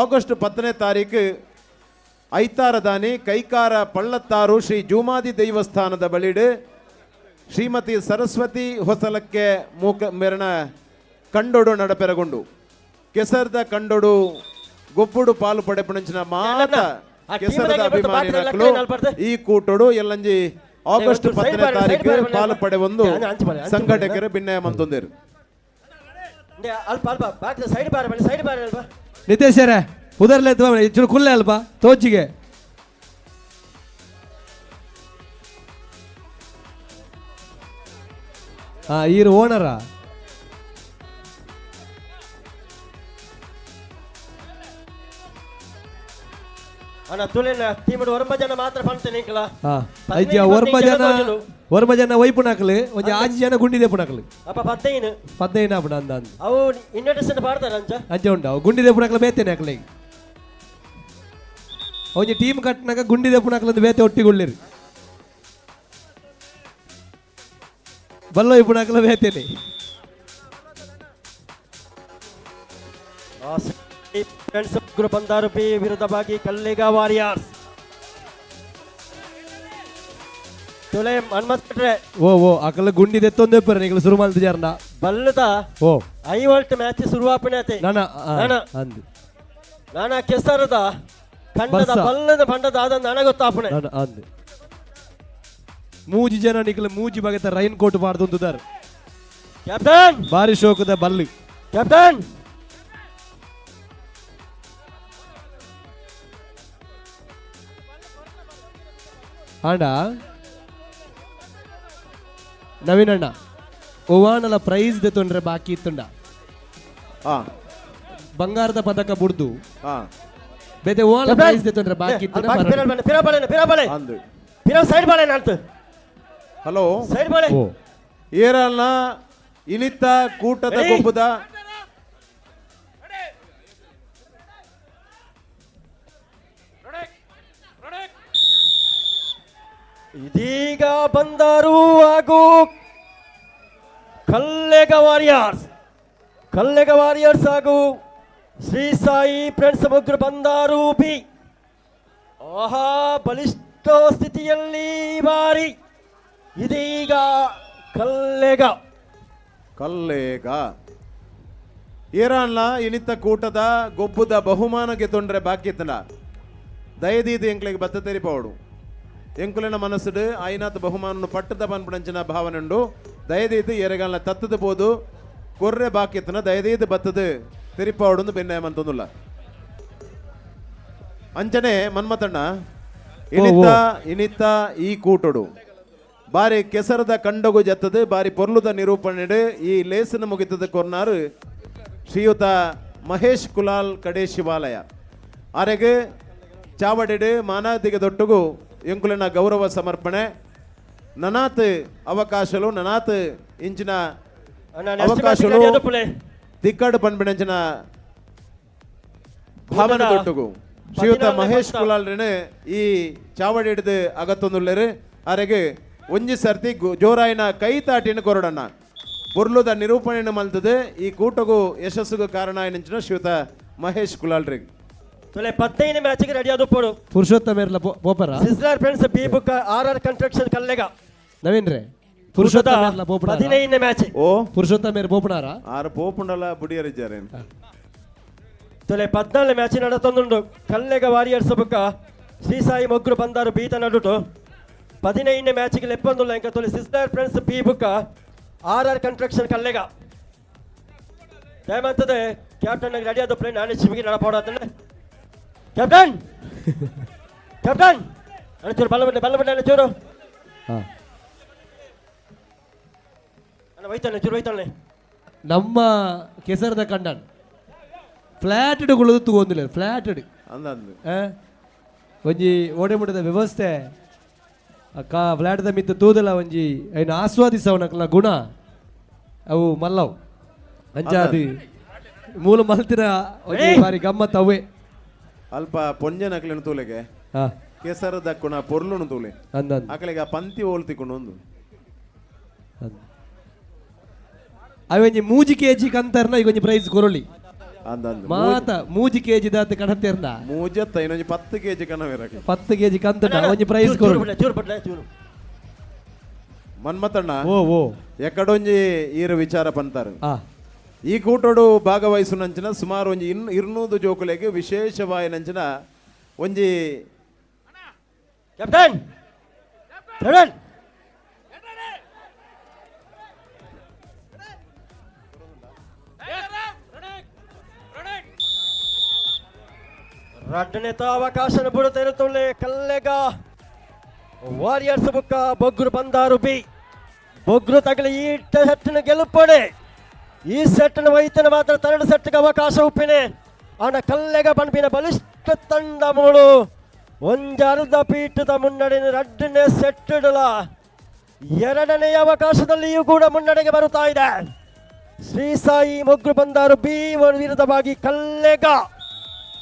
ಆಗಸ್ಟ್ 10ನೇ ತಾರೀಕು ಐತಾರದಾನಿ ಕೈಕಾರ ಪಳ್ಳತ್ತಾರು ಶ್ರೀ ಜೂಮಾದಿ ದೇವಸ್ಥಾನದ ಬಳಿಡು ಶ್ರೀಮತಿ ಸರಸ್ವತಿ ಹೊಸಲಕ್ಕೆ ಮೂಕ ಮೆರಣ ಕಂಡೊಡು ನಡಪೆರಗೊಂಡು ಕೆಸರದ ಕಂಡೊಡು ಗೊಬ್ಬುಡು ಪಾಲು ಪಡೆಪುಣಂಚಿನ ಮಾತ ಕೆಸರದ ಅಭಿಮಾನಿಗಳು ಈ ಕೂಟೊಡು ಎಲ್ಲಂಜಿ ಆಗಸ್ಟ್ 10ನೇ ತಾರೀಕು ಪಾಲು ಪಡೆವೊಂದು ಸಂಘಟಕರು ಭಿನ್ನಯ ಮಂತೊಂದೇರು. ನಿತೇಶರೇ ಉದರ್ಲೆ ಕುಲ್ಲೆ ಅಲ್ಪ ತೋಚಿಗೆ ಈರು ಓನರ ಅಣ್ಣ ತುಳಿನ ಟೀಮ್ ಒರಂಬ ಜನ ಮಾತ್ರ ಪಂತೇನೆ ಇಂಕಲ. ಐಜ ಒರ್ಮ ಜನ, ಒರ್ಮ ಜನ ವೈಪುನಾಕ್ಲು, ಒಂಜಿ ಆಜಿ ಜನ ಗುಂಡಿದೆ ಪುನಾಕ್ಲು. ಅಪ್ಪ 15. 15 ಆಪುಣ ಅಂದ ಅಂದ್. ಅವು ಇನ್ವಿಟೇಷನ್ ಪಾಡ್ತಾರೆ ಅಂಚ. ಅಂಚ ಉಂಡು, ಅವು ಗುಂಡಿದೆ ಪುನಾಕ್ಲು ಬೇತೇನೆ ಅಕ್ಲೆ. ಒಂಜಿ ಟೀಮ್ ಕಟ್ನಾಗ ಗುಂಡಿದೆ ಪುನಾಕ್ಲು ಅಂದ್ ಬೇತೆ ಒಟ್ಟಿಗುಳ್ಳಿರಿ. ಬಲ್ಲೋ ಇಪ್ಪುನಾಕ್ಲು ಬೇತೇನೆ. ಫ್ರೆಂಡ್ಸ್ ಬಂದಾರು ಪಿ ವಿರುದ್ಧವಾಗಿ ಕಲ್ಲಿಗ ವಾರಿಯರ್ಸ್. ತುಲೆ ಹನುಮಂತ. ಓ ಓ ಅಕಲ ಗುಂಡಿದೆ ತೊಂದೆ ಪರ ನಿಗಲ ಶುರು ಮಲ್ತ ಜಾರ್ನ. ಬಲ್ಲದ ಓ ಐವಲ್ಟ್ ಮ್ಯಾಚ್ ಶುರುವಾಪಣೆ. ನಾನ ನಾನ ಅಂದು ನಾನ ಕೆಸರದ ಕಂಡದ ಬಲ್ಲದ ಬಂಡದ ಆದ ನಾನ ಗೊತ್ತಾಪಣೆ. ನಾನ ಅಂದು ಮೂಜಿ ಜನ ನಿಗಲ ಮೂಜಿ ಬಗೆತ ರೈನ್ ಕೋಟ್ ಪಾಡ್ದುಂದುದಾರ್. ಕ್ಯಾಪ್ಟನ್ ಬಾರಿ ಶೋಕದ ಬಲ್ಲು. ಕ್ಯಾಪ್ಟನ್ ಆಂಡ ನವೀನಣ್ಣ ಒವಾನಲ ಪ್ರೈಸ್ ದೆತೊಂಡ್ರೆ ಬಾಕಿ ಇತ್ತುಂಡ. ಬಂಗಾರದ ಪದಕ ಬುಡ್ದು ಬೇತೆ ಓವಾನ ಪ್ರೈಸ್ ದೆತೊಂಡ್ರೆ ಬಾಕಿ ಇತ್ತುಂಡ. ಹಲೋ ಸೈಡ್ ಬಾಳೆ ಏರಲ್ನ ಇನಿತ ಕೂಟದ ಗೊಬ್ಬದ ಇದೀಗ ಬಂದರು ಹಾಗೂ ಕಲ್ಲೆಗ ವಾರಿಯರ್ಸ್, ಕಲ್ಲೆಗ ವಾರಿಯರ್ಸ್ ಹಾಗೂ ಶ್ರೀ ಸಾಯಿ ಫ್ರೆಂಡ್ಸ್ ಮೊಗ್ರು ಬಂದಾರು ಬಿ. ಆಹಾ, ಬಲಿಷ್ಠ ಸ್ಥಿತಿಯಲ್ಲಿ ಬಾರಿ ಇದೀಗ ಕಲ್ಲೆಗ ಕಲ್ಲೇಗ ಏರಲ್ನ ಇನಿತ ಕೂಟದ ಗೊಬ್ಬದ ಬಹುಮಾನಕ್ಕೆ ತೊಂದರೆ ಬಾಕಿ ಇತ್ತಂಡ. ದಯದೀದು ಎಂಕ್ಲೆಗ್ ಬತ್ತ ತೆರಿಪಾವಡು. ಎಂಕುಲೆನ ಮನಸ್ಸುಡು ಆಯ್ನಾತ್ ಬಹುಮಾನ ಪಟ್ಟದ ಪನ್ಪುನಂಚಿನ ಭಾವನೆ ಉಂಡು. ದಯದೀದು ಎರೆಗಾಲ್ನ ತತ್ತದ ಪೋದು ಕೊರ್ರೆ ಬಾಕಿತ್ತನ ದಯದೀದು ಬತ್ತದ ತೆರಿಪಾವಡು ಬೆನ್ನ ಮಂತೊಂದುಲ್ಲ. ಅಂಚನೆ ಮನ್ಮತಣ್ಣ ಇನಿತ ಇನಿತ ಈ ಕೂಟೊಡು ಬಾರಿ ಕೆಸರದ ಕಂಡಗು ಜತ್ತದು ಬಾರಿ ಪೊರ್ಲುದ ನಿರೂಪಣೆಡು ಈ ಲೇಸನ ಮುಗಿತದ ಕೊರ್ನಾರು ಶ್ರೀಯುತ ಮಹೇಶ್ ಕುಲಾಲ್ ಕಡೆ ಶಿವಾಲಯ ಆರೆಗೆ ಚಾವಡಿಡು ಮಾನಾದಿಗೆ ದೊಟ್ಟುಗು ಎಂಕುಲೆನ ಗೌರವ ಸಮರ್ಪಣೆ. ನನಾತ್ ಅವಕಾಶಲು ನನಾತ್ ಇಂಚಿನ ಅವಕಾಶಲು ತಿಕ್ಕಡು ಪನ್ಪಿನಂಚಿನ ಭಾವನೆ ದೊಟ್ಟುಗು ಶ್ರೀಯುತ ಮಹೇಶ್ ಕುಲಾಲ್ರನೆ ಈ ಚಾವಡಿ ಹಿಡಿದು ಅಗತ್ತೊಂದುಲ್ಲೇರು. ಆರೆಗೆ ಒಂಜಿ ಸರ್ತಿ ಜೋರಾಯಿನ ಕೈ ತಾಟಿನ ಕೊರಡಣ್ಣ ಪೊರ್ಲುದ ನಿರೂಪಣೆಯನ್ನು ಮಲ್ತದೆ ಈ ಕೂಟಗೂ ಯಶಸ್ಸುಗೂ ಕಾರಣ ಆಯ್ನಂಚಿನ ಶ್ರೀಯುತ ಮಹೇಶ್ ಕುಲಾಲ್ರಿಗೆ. ತುಲೆ 15 ಮ್ಯಾಚ್ಗೆ ರೆಡಿ ಆದ ಪೋಡು. ಪುರುಷೋತ್ತಮ ಇರ್ಲ ಪೋಪರ sizzler friends B book R R construction Kallega. Naveen ರೇ ಪುರುಷೋತ್ತಮ ಇರ್ಲ ಪೋಪುಣಾರ 15 ಮ್ಯಾಚ್. ಓ ಪುರುಷೋತ್ತಮ ಇರ್ ಪೋಪುಣಾರ ಆರು ಪೋಪುಂಡಲ ಬುಡಿಯರಿದ್ದಾರೆ. ತುಲೆ 14 ಮ್ಯಾಚ್ ನಡತೊಂದುಂಡು. ಕಲ್ಲೆಗ ವಾರಿಯರ್ಸ್ ಬುಕ್ಕ ಶ್ರೀ ಸಾಯಿ ಮೊಗ್ರು ಬಂದಾರು ಬೀತ ನಡುಟು 15 ಮ್ಯಾಚ್ಗೆ ಲೆಪ್ಪೊಂದುಲ್ಲ ಇಂಕ ತುಲೆ sizzler friends B book R R construction Kallega. ದಯಮಾಡ್ತದೆ captain ready ಆದ ಪ್ಲೇ ನಾನೇ ಶಿವಿಗೆ ನಡಪಾಡತ್ತಂಡೆ. ಕ್ಯಾಪ್ಟನ್ ಕ್ಯಾಪ್ಟನ್ ಅಣ್ಣ ಚೂರು ಬಲ್ಲ ಬಿಡ್ಲೆ ಬಲ್ಲ ಬಿಡ್ಲೆ ಅಣ್ಣ ಚೂರು ಅಣ್ಣ ಒಯ್ತಾನೆ ಚೂರು ಒಯ್ತಾನೆ. ನಮ್ಮ ಕೆಸರದ ಕಂಡನ್ ಫ್ಲಾಟೆಡ್ ತಗೊಂದಿಲ್ಲ ಫ್ಲಾಟೆಡ್ ಅಂದಂದು ಒಂಜಿ ಓಡೆ ಮುಟ್ಟದ ವ್ಯವಸ್ಥೆ ಕಾ ಫ್ಲಾಟ್ದ ಮಿತ್ತ ತೂದಲ ಒಂಜಿ ಐನ ಆಸ್ವಾದಿಸವನಕಲ ಗುಣ ಅವು ಮಲ್ಲವು ಅಂಚಾದಿ ಮೂಲ ಮಲ್ತಿನ ಒಂಜಿ ಬಾರಿ ಗಮ್ಮತ್ ಅವೇ. ಅಲ್ಪ ಪೊಂಜನಕ್ಲೆನ ತೂಲೆಗೆ ಕೆಸರು ದಕ್ಕುಣ ಪೊರ್ಲುನು ತೂಲೆ ಅಕಲೆಗೆ ಆ ಪಂತಿ ಓಲ್ ತಿಕ್ಕೊಂಡು ಒಂದು ಅವೆಂಜಿ ಮೂಜಿ ಕೆಜಿ ಕಂತರ್ನ ಈಗ ಒಂಜಿ ಪ್ರೈಸ್ ಕೊರೊಳಿ ಅಂದಂದು ಮಾತ ಮೂಜಿ ಕೆಜಿ ದಾತ ಕಣತೆರ್ನ ಮೂಜತ್ತ ಇನ್ನೊಂಜಿ 10 ಕೆಜಿ ಕಣವೇರಕ್ಕೆ 10 ಕೆಜಿ ಕಂತನ ಒಂಜಿ ಪ್ರೈಸ್ ಕೊರೊಳಿ. ಚೂರು ಬಡ್ಲೆ ಚೂರು ಮನ್ಮತಣ್ಣ ಓ ಓ ಎಕ್ಕಡೊಂಜಿ ಈರು ವಿಚಾರ ಪಂತಾರು. ಈ ಕೂಟೋಡು ಭಾಗವಹಿಸುನಂಚಿನ ಸುಮಾರು ಒಂಜಿ 200 ಜೋಕುಲೆಗೆ ವಿಶೇಷವಾಯಿನಂಚಿನ ಒಂಜಿ ಕ್ಯಾಪ್ಟನ್ ಕ್ಯಾಪ್ಟನ್ ರಡ್ಡನೇತ ಅವಕಾಶ ಬಿಡುತ್ತಾ ಇರುತ್ತೊಳ್ಳೆ ಕಲ್ಲೆಗ ವಾರಿಯರ್ಸ್ ಬುಕ್ಕ ಬೊಗ್ರು ಬಂದಾರು ಬಿ ಬೊಗ್ರು ತಗಲಿ ಈ ಸೆಟ್ಟಿನ ಗೆಲುಪಡೆ ಈ ಸೆಟ್ಟಿನ ವೈತನ ಮಾತ್ರ ತರಡು ಸೆಟ್ಗೆ ಅವಕಾಶ ಉಪ್ಪಿನೆ ಆನ ಕಲ್ಲೆಗ ಬಣ್ಪಿನ ಬಲಿಷ್ಠ ತಂಡ ಮೂಳು ಒಂಜರ್ಧ ಪೀಠದ ಮುನ್ನಡೆ ಎರಡನೇ ಸೆಟ್ ಎರಡನೆಯ ಅವಕಾಶದಲ್ಲಿಯೂ ಕೂಡ ಮುನ್ನಡೆಗೆ ಬರುತ್ತಾ ಇದೆ. ಶ್ರೀ ಸಾಯಿ ಮೊಗ್ರು ಬಂದಾರು ಬಿ ವಿರುದ್ಧವಾಗಿ ಕಲ್ಲೆಗ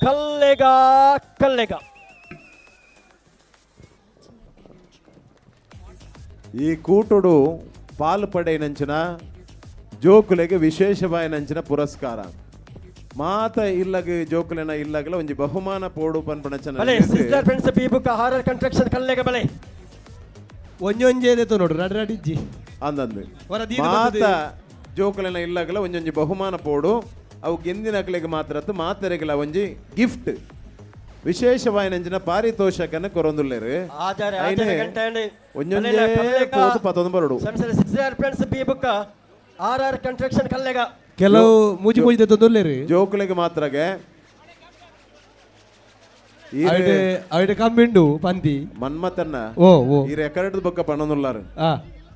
ಕಲ್ಲೆಗ ಕಲ್ಲೆಗ. ಈ ಕೂಟುಡು ಪಾಲು ಪಡೆಯಿನಂಚಿನ ಜೋಕುಲೆಗೆ ವಿಶೇಷವಾಯಿನಂಚಿನ ಪುರಸ್ಕಾರ ಮಾತ ಇಲ್ಲಗ ಜೋಕುಲೆನ ಇಲ್ಲಗಲ ಒಂಜಿ ಬಹುಮಾನ ಪೋಡು ಪನ್ಪಣಚನ ಬಲೆ ಸಿಸ್ಟರ್ ಫ್ರೆಂಡ್ಸ್ ಬಿ ಬುಕ್ ಹಾರರ್ ಕನ್ಸ್ಟ್ರಕ್ಷನ್ ಕಲ್ಲೆಗ ಬಲೆ ಒಂಜೊಂಜೆ ನೋಡು ರಡ್ ರಡಿಜ್ಜಿ ಅಂದಂದು ಹೊರ ದೀದ ಮಾತ ಬತ್ತದೆ. ಜೋಕುಲೆನ ಇಲ್ಲಗಲ ಒಂಜೊಂಜಿ ಬಹುಮಾನ ಪೋಡು ಅವು ಗೆಂದಿನಕ್ಲೆಗ್ ಮಾತ್ರ ಮಾತೆರೆಗಲ ಒಂಜಿ ಗಿಫ್ಟ್ ವಿಶೇಷವಾಯಿನಂಚಿನ ಪಾರಿತೋಷಕನ ಕೊರೊಂದುಲ್ಲೆರು ಆಚಾರ್ಯ ಐನೆ ಆಚಾರ್ಯ ಗಂಟೆ ಒಂಜೊಂಜೇ ಪೋತು ಪತ್ತೊಂದು ಬರಡು sister friends B book R R construction ಕಲ್ಲೆಗ. ಕೆಲವು ಮೂಜಿ ಮೂಜಿ ದೆತ್ತೊಂದುಲ್ಲೆರು. ಜೋಕುಲೆಗ್ ಮಾತ್ರಗೆ ಅವಿಡೆ ಅವಿಡೆ ಕಮ್ಮಿಂಡು ಪಂತಿ ಮನ್ಮತನ್ನ ಓ ಓ ಈ ರೆಕಾರ್ಡ್ ಬೊಕ್ಕ ಪಣೊಂದುಲ್ಲಾರು ಆ.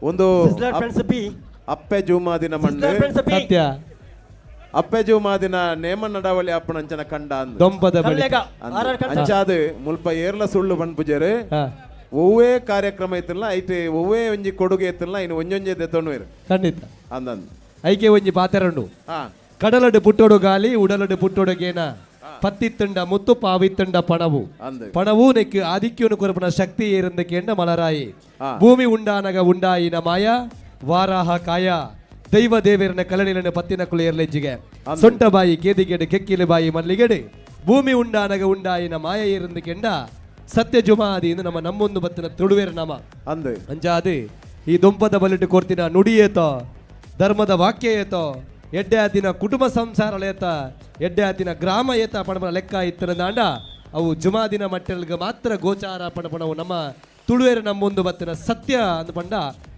ಒಂದು ಸಿಸ್ಟರ್ ಫ್ರೆಂಡ್ಸ್ ಬಿ ಅಪ್ಪೆ ಜೂಮಾದಿನ ಮಣ್ಣು ಸತ್ಯ ಅಪ್ಪೆ ಜೂಮಾದಿನ ನೇಮ ನಡಾವಳಿ ಅಪ್ಪನಂಚನ ಕಂಡ ಅಂದ್. ದೊಂಪದ ಬಳಿ. ಕಲ್ಲೆಗ ಅಂದ್. ಆರ್ ಆರ್ ಕನ್ಸ್ಟ್ರಕ್ಷನ್ ಅಂಚಾದ್ ಮುಲ್ಪ ಏರ್ಲ ಸುಳ್ಳು ಪನ್ಪುಜೆರು ಒವ್ವೇ ಕಾರ್ಯಕ್ರಮ ಇತ್ತಿಲ್ಲ ಐಟ್ ಒವ್ವೇ ಒಂಜಿ ಕೊಡುಗೆ ಇತ್ತಿಲ್ಲ ಇನ್ನು ಒಂಜೊಂಜೆ ದೆತ್ತೊಂಡುವೆರು ಖಂಡಿತ ಅಂದಂದ್ ಐಕೆ ಒಂಜಿ ಪಾತೆರಂಡು ಹಾ. ಕಡಲಡು ಪುಟ್ಟೋಡು ಗಾಲಿ ಉಡಲಡು ಪುಟ್ಟೋಡು ಗೇನ ಪತ್ತಿತ್ತಂಡ ಮುತ್ತು ಪಾವಿತ್ತಂಡ ಪಣವು ಅಂದ್. ಪಣವು ನೆಕ್ಕು ಆದಿಕ್ಯನು ಕೊರಪುನ ಶಕ್ತಿ ಏರಂದ ಕೇಂಡ ಮಲರಾಯಿ ಆ. ಭೂಮಿ ಉಂಡಾನಗ ಉಂಡಾಯಿನ ಮಾಯ ವಾರಾಹ ಕಾಯ ದೈವ ದೇವೇರನ ಕಲನಿಲನ ಪತ್ತಿನ ಕುಲ ಏರ್ಲೆಜ್ಜಿಗೆ ಸೊಂಟ ಬಾಯಿ ಕೇದಿಗೆಡು ಕೆಕ್ಕಿಲು ಬಾಯಿ ಮಲ್ಲಿಗೆಡು ಭೂಮಿ ಉಂಡಾನಗ ಉಂಡಾಯಿನ ಮಾಯ ಏರಂದ ಕೆಂಡ ಸತ್ಯ ಜುಮಾದಿ ಎಂದು ನಮ್ಮ ನಮ್ಮೊಂದು ಬತ್ತಿನ ತುಳುವೇರ ನಾಮ ಅಂದ್ ಅಂಚಾದು ಈ ದೊಂಪದ ಬಲಿಟ್ಟು ಕೊರ್ತಿನ ನುಡಿಯೇತೋ ಧರ್ಮದ ವಾಕ್ಯ ಏತೋ ಎಡ್ಡೆ ಆತಿನ ಕುಟುಂಬ ಸಂಸಾರ ಏತ ಎಡ್ಡೆ ಆತಿನ ಗ್ರಾಮ ಏತ ಪಣಪನ ಲೆಕ್ಕ ಇತ್ತನ ದಾಂಡ ಅವು ಜುಮಾದಿನ ಮಟ್ಟೆಲ್ಗೆ ಮಾತ್ರ ಗೋಚಾರ ಪಣಪಣವು ನಮ್ಮ ತುಳುವೇರ ನಮ್ಮೊಂದು ಬತ್ತಿನ ಸತ್ಯ ಅಂದ್ ಪಂಡ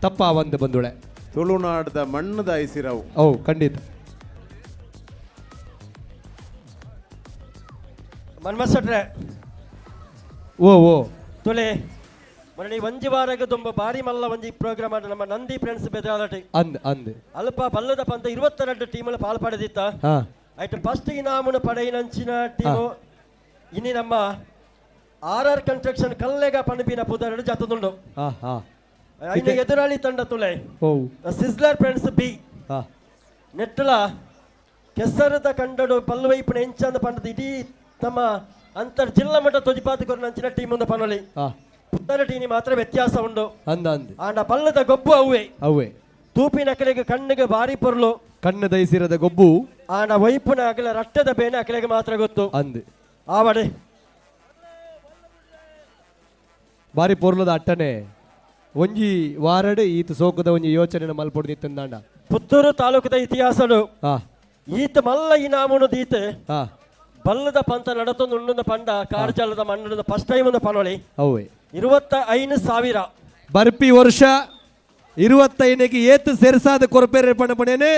ತಪ್ಪ ಒಂದು ಬಂದುಳೆ ತುಳುನಾಡದ ಮಣ್ಣದ ಐಸಿರವು ಓ ಖಂಡಿತ ಮನ್ಮತ್ ಶೆಟ್ರೆ ಓ ಓ ತುಲೆ ಮೊನ್ನೆ ಒಂಜಿ ವಾರಗ ತುಂಬ ಬಾರಿ ಮಲ್ಲ ಒಂಜಿ ಪ್ರೋಗ್ರಾಮ್ ಆಡ ನಮ್ಮ ನಂದಿ ಫ್ರೆಂಡ್ಸ್ ಬೆದಾಲಟಿ ಅಂದ್ ಅಂದ್ ಅಲ್ಪ ಬಲ್ಲದ ಪಂತ 22 ಟೀಮ್ಲ ಪಾಲ್ ಪಡೆದಿತ್ತ. ಹಾ. ಆಯ್ತು ಫಸ್ಟ್ ಇನಾಮುನ ಪಡೆಯಿನಂಚಿನ ಟೀಮು ಇನಿ ನಮ್ಮ ಆರ್ ಆರ್ ಕನ್ಸ್ಟ್ರಕ್ಷನ್ ಕಲ್ಲೆಗ ಪಣಪಿನ ಪುದರಡು ಜತದುಂಡು. ಹಾ ಹಾ ಇನ್ನು ಎದುರಾಳಿ ತಂಡ ತುಲೆ ಓ ಸಿಸ್ಲರ್ ಫ್ರೆಂಡ್ಸ್ ಬಿ ಹಾ ನೆಟ್ಟಲ ಕೆಸರದ ಕಂಡಡು ಪಲ್ವೈಪುನ ಎಂಚಂದ ಪಂಡದ ಇಡೀ ತಮ್ಮ ಅಂತರ್ ಜಿಲ್ಲಾ ಮಟ್ಟ ತೊಜಿಪಾತಿ ಕೊರನಂಚಿನ ಟೀಮ್ ಒಂದು ಪನೊಲಿ ಹಾ ಪುತ್ತರ ಟೀನಿ ಮಾತ್ರ ವ್ಯತ್ಯಾಸ ಉಂಡು. ಅಂದ ಅಂದ್ ಆಂಡ ಪಲ್ಲದ ಗೊಬ್ಬು ಅವ್ವೆ ಅವ್ವೆ ತೂಪಿನ ಅಕಲೆಗೆ ಕಣ್ಣಿಗೆ ಬಾರಿ ಪೊರ್ಲು ಕಣ್ಣು ದೈಸಿರದ ಗೊಬ್ಬು ಆಂಡ ವೈಪುನ ಅಗಲ ರಟ್ಟದ ಬೇನೆ ಅಕಲೆಗೆ ಮಾತ್ರ ಗೊತ್ತು ಅಂದ್ ಆವಡೆ ಬಾರಿ ಪೊರ್ಲದ ಅಟ್ಟನೆ ಒಂಜಿ ವಾರಡ್ ಈತ ಸೋಕದ ಒಂಜಿ ಯೋಚನೆ ಮಲ್ಪೊಡ್ದಿತ್ತಂದಾಂಡ ಪುತ್ತೂರು ತಾಲೂಕದ ಇತಿಹಾಸಡು ಹಾ ಈತ ಮಲ್ಲ ಇನಾಮುನು ದೀತ ಹಾ ಬಲ್ಲದ ಪಂತ ನಡತೊಂದು ಉಂಡುನ ಪಂಡ ಕಾರ್ಜಾಲದ ಮಣ್ಣದ ಫಸ್ಟ್ ಟೈಮ್ ಒಂದು ಪನೊಳಿ ಅವ್ವೆ 25,000 ಬರ್ಪಿ ವರ್ಷ 25ಕ್ಕೆ ಏತು ಸೆರ್ಸಾದ ಕೊರಪೇರೆ ಪಣಪಣೇನೆ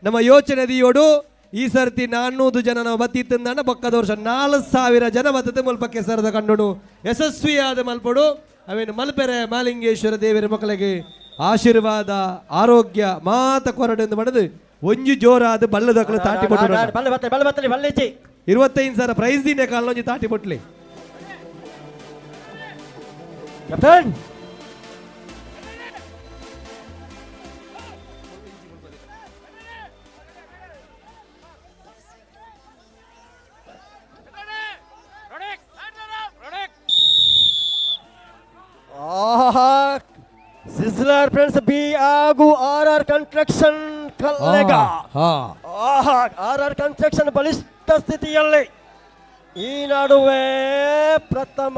ನಮ್ಮ ಯೋಚನೆ ದಿಯೋಡು ಈ ಸರ್ತಿ 400 ಜನ ನಾವು ಬತ್ತಿತ್ತಂದಾಂಡ ಬಕ್ಕದ ವರ್ಷ 4,000 ಜನ ಬತ್ತದೆ ಮುಲ್ಪ ಕೆಸರದ ಕಂಡುನು ಯಶಸ್ವಿಯಾದ ಮಲ್ಪಡು ಅವೇನು ಮಲ್ಪೆರೆ ಮಾಲಿಂಗೇಶ್ವರ ದೇವರ ಮಕ್ಕಳಿಗೆ ಆಶೀರ್ವಾದ ಆರೋಗ್ಯ ಮಾತ ಕೊರಡೆಂದು ಮಾಡದು ಒಂಜಿ ಜೋರಾದ ಬಲ್ಲದಕ್ಕಲು ತಾಟಿ ಬಲ್ಲ ಪಟ್ಟು ಬತ್ತಲೆ ಬಲ್ಲ ಬತ್ತಲೆ ಬಲ್ಲೆಜ್ಜಿ 25,000 ಪ್ರೈಸ್ ದಿನ ಕಾಲ ಒಂಜಿ ತಾಟಿ ಪೊಟ್ಲಿ ಕ್ಯಾಪ್ಟನ್ ಆಹಾ ಸಿಸ್ಲರ್ ಫ್ರೆಂಡ್ಸ್ ಬಿ ಹಾಗೂ ಆರ್ ಆರ್ ಕನ್ಸ್ಟ್ರಕ್ಷನ್ ಕಲ್ಲೆಗ ಹಾ ಆಹಾ ಆರ್ ಆರ್ ಕನ್ಸ್ಟ್ರಕ್ಷನ್ ಬಲಿಷ್ಠ ಸ್ಥಿತಿಯಲ್ಲಿ ಈ ನಡುವೆ ಪ್ರಥಮ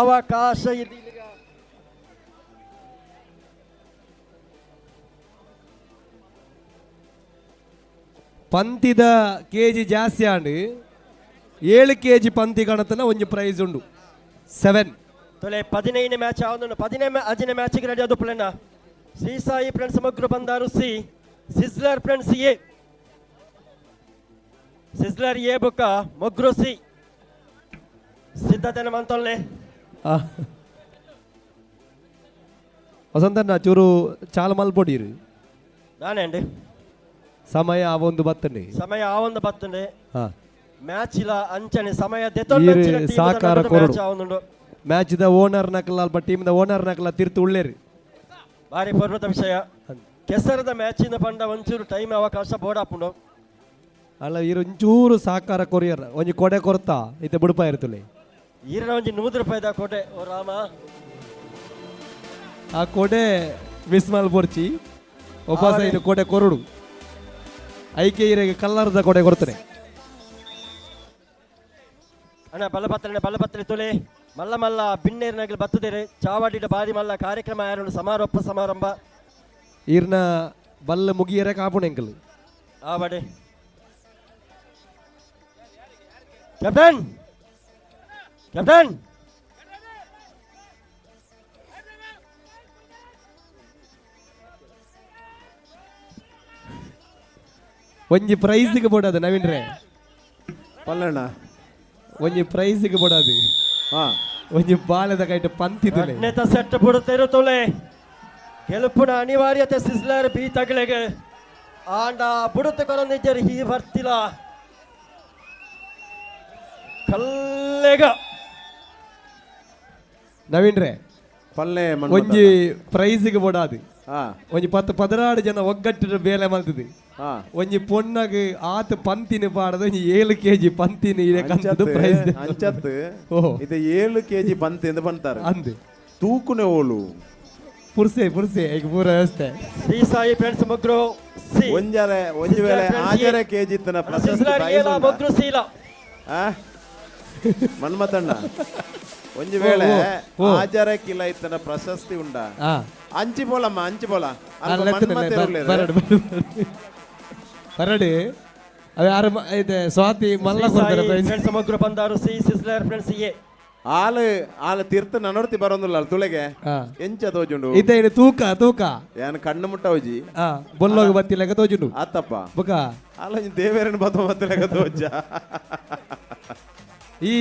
ಅವಕಾಶ ಇದೆ. ಪಂತಿದ ಕೆಜಿ ಜಾಸ್ತಿ ಆಂಡ್ 7 ಕೆಜಿ ಪಂತಿ ಕಾಣತನ ಒಂಜಿ ಪ್ರೈಸ್ ಉಂಡು 7 ತೊಲೆ 15 ಮ್ಯಾಚ್ ಆವೊಂದುಂಡು 15 ಅಜಿನ ಮ್ಯಾಚಿಗೆ ready ಆದುಪ್ಪುಲೆನ Shri Sai friends Mogru Bandaru C sizzler friends A sizzler A ಬುಕ್ಕ ಮೊಗ್ರು ಸಿ ಸಿದ್ಧತೆ ಮಂತೊಲ್ಲೆ ವಸಂತಣ್ಣ ಚೂರು ಚಾಲ ಮಲ್ಪೊಡಿರು ನಾನೇ ಅಂడి ಸಮಯ ಆ ಒಂದು ಬತ್ತಂಡಿ ಸಮಯ ಆ ಒಂದು ಬತ್ತಂಡೆ ಹಾ ಮ್ಯಾಚ್ ಇಲ್ಲ ಅಂಚನೆ ಸಮಯ ಈರ್ ಸಹಕಾರ ಕೊರಡು. ಮ್ಯಾಚ್ ಆವೊಂದುಂಡು. ಮ್ಯಾಚ್ ದ ಓನರ್ ನಕಲ ಅಲ್ಪ ಟೀಮ್ ದ ಓನರ್ ನಕಲ ತಿರ್ತು ಉಳ್ಳೇರಿ. ಭಾರಿ ಪರ್ವತ ವಿಷಯ. ಕೆಸರದ ಮ್ಯಾಚಿನ ಪಂಡ ಒಂಚೂರು ಟೈಮ್ ಅವಕಾಶ ಬೋರ್ಡ್ ಆಪುಂಡು. ಅಲ್ಲ ಇರು ಒಂಚೂರು ಸಹಕಾರ ಕೊರಿಯರ್ ಒಂಜಿ ಕೊಡೆ ಕೊರ್ತಾ ಇತ್ತೆ ಬುಡುಪ ಇರ್ತುಲೆ. ಈರನ ಒಂಜಿ 100 ರೂಪಾಯಿದ ಕೊಡೆ ಓ ರಾಮ. ಆ ಕೊಡೆ ಮಿಸ್ ಮಲ್ಪೊರ್ಚಿ ಒಬ್ಬ ಇನ್ನು ಕೊಡೆ ಕೊರಡು ಐಕೆ ಇರೆಗೆ ಕಲ್ಲರ್ದ ಕೊಡೆ ಕೊಡ್ತಾನೆ. ಅಣ್ಣ ಬಲಪತ್ರನೆ ಬಲಪತ್ರೆ ತುಲೆ ಮಲ್ಲ ಮಲ್ಲ ಬಿನ್ನೇರಿನಾಗಲಿ ಬತ್ತದೇರೆ ಚಾವಾಡಿದ ಬಾರಿ ಮಲ್ಲ ಕಾರ್ಯಕ್ರಮ ಯಾರು ಸಮಾರೋಪ ಸಮಾರಂಭ. ಈರ್ನ ಬಲ್ಲ ಮುಗಿಯರೆ ಕಾಪುಣ ಎಂಕಲ್. ಆವಡೆ ಕ್ಯಾಪ್ಟನ್ ಕ್ಯಾಪ್ಟನ್ ಒಂಜಿ ಪ್ರೈಸ್ಗೆ ಬೋಡದು ನವೀನ್ ರೇ. ಪಲ್ಲಣ್ಣ ಒಂಜಿ ಪ್ರೈಸ್ಗೆ ಬೋಡದು. ಒಂಜಿ ಬಾಲದ ಕೈಟ್ ಪಂತಿದ್ದೆ ನೇತ ಸೆಟ್ ಬಿಡುತ್ತಿರು ತುಲೆ ಗೆಲುಪುನ ಅನಿವಾರ್ಯತೆ ಸಿಸ್ಲರ್ ಬಿ ತಗಲೆಗೆ ಆಂಡ ಬುಡುತ್ತ ಕೊರಂದಿದ್ದರು ಹೀ ಬರ್ತಿಲ್ಲ ಕಲ್ಲೆಗ. ನವೀನ್ ರೇ ಪಲ್ಲೆ ಒಂಜಿ ಪ್ರೈಸ್ಗೆ ಬೋಡಾದು ಒಂಜಿ 10 16 ಜನ ಒಗ್ಗಟ್ಟಿನ ಬೇಲೆ ಮಲ್ತದೆ. ಒಂಜಿ ಪೊಣ್ಣಗ್ ಆತ ಪಂತಿನ ಪಾಡದ ಒಂಜಿ 7 ಕೆಜಿ ಪಂತಿನ ಪ್ರೈಸ್ ಅಂಚತ್ ಇದು 7 ಕೆಜಿ ಪಂತಿ ಅಂತ ಬಂತಾರೆ ಅಂದು ತೂಕುನೆ ಓಲು ಪುರ್ಸೆ ಪುರ್ಸೆ ಈಗ ಪೂರ ವ್ಯವಸ್ಥೆ. ಶ್ರೀ ಸಾಯಿ ಫ್ರೆಂಡ್ಸ್ ಮೊಗ್ರು ಸಿ ಒಂಜರೆ ಒಂಜಿ ವೇಳೆ 6 ಕೆಜಿ ಇತ್ತನ ಪ್ರಶಸ್ತಿ ಪ್ರೈಸ್ ಮೊಗ್ರು ಸೀಲ ಮನ್ಮತಣ್ಣ ಒಂಜಿ ವೇಳೆ 6 ಕಿಲೋ ಇತ್ತನ ಪ್ರಶಸ್ತಿ ಉಂಡ ಅಂಚಿ ಬೋಲಮ್ಮ ಅಂಚಿ ಬೋಲ ಬರಡಿ ಅವೆ ಯಾರು ಸ್ವಾತಿ ಮಲ್ಲ ಕೊಡ್ತಾರೆ friends Mogru Bandaru C sizzler friends A ಆಲ್ ಆಲ್ ತೀರ್ಥ ನನೊರ್ತಿ ಬರೋದಿಲ್ಲ ತುಳೆಗೆ ಎಂಚ ತೋಜುಂಡು ಇದೇ ತೂಕ ತೂಕ ಏನ್ ಕಣ್ಣು ಮುಟ್ಟ ಹೋಜಿ ಬೊಲ್ಲೋಗ ಬತ್ತಿಲೆಕ್ಕ ತೋಜುಂಡು ಆತಪ್ಪ ಬುಕ ಅಲ್ಲ ದೇವೇರನ್ ಬತ್ತ ಬತ್ತಿಲೆಕ್ಕ ತೋಜ. ಈ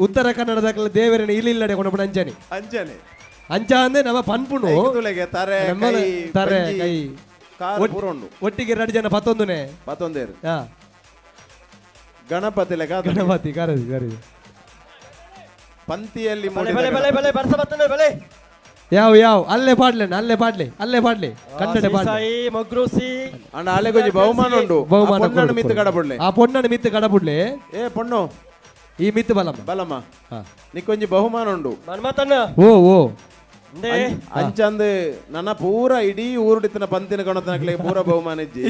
ಉತ್ತರ ಕನ್ನಡದ ದೇವರನ್ನ ಇಲ್ಲಿಲ್ಲಡೆ ಕೊಡಪಡ ಅಂಚನೆ ಅಂಚನೆ ಅಂಚ ಅಂದ್ರೆ ನಮ್ಮ ಪನ್ಪುಂಡು ತರೆ ತರೆ ಕೈ ಒಟ್ಟಿಗೆ 2 ಜನ ಪತ್ತೊಂದುನೆ ಪತ್ತೊಂದೇರು ಗಣಪತಿ ಲೆಕ್ಕ ಗಣಪತಿ ಕರೆದಿ ಕರೆದಿ ಪಂತಿಯಲ್ಲಿ ಯಾವ ಯಾವ ಅಲ್ಲೇ ಪಾಡ್ಲೆ ಅಲ್ಲೇ ಪಾಡ್ಲೆ ಅಲ್ಲೇ ಪಾಡ್ಲೆ ಕನ್ನಡ ಪಾಡ್ಲೆ ಮೊಗ್ರು ಸಿ ಅಣ್ಣ ಅಲ್ಲೇ ಕೊಂಚ ಬಹುಮಾನ ಉಂಡು ಬಹುಮಾನ ಪೊಣ್ಣನ ಮಿತ್ತು ಕಡಬುಡ್ಲೆ ಆ ಪೊಣ್ಣನ ಮಿತ್ತು ಕಡಬುಡ್ಲೆ ಏ ಪೊಣ್ಣು ಈ ಮಿತ್ತು ಬಲಮ್ಮ ಬಲಮ್ಮ ನಿಕ್ಕೊಂಜಿ ಬಹುಮಾನ ಉಂಡು ಮನ್ಮತಣ್ಣ ಓ ಓ ಅಂಚಂದ್ ನನ್ನ ಪೂರ ಇಡೀ ಊರುಡಿತನ ಪಂತಿನ ಕೊಣತನಕ್ಲೆ ಪೂರ ಬಹುಮಾನ ಇಜ್ಜಿ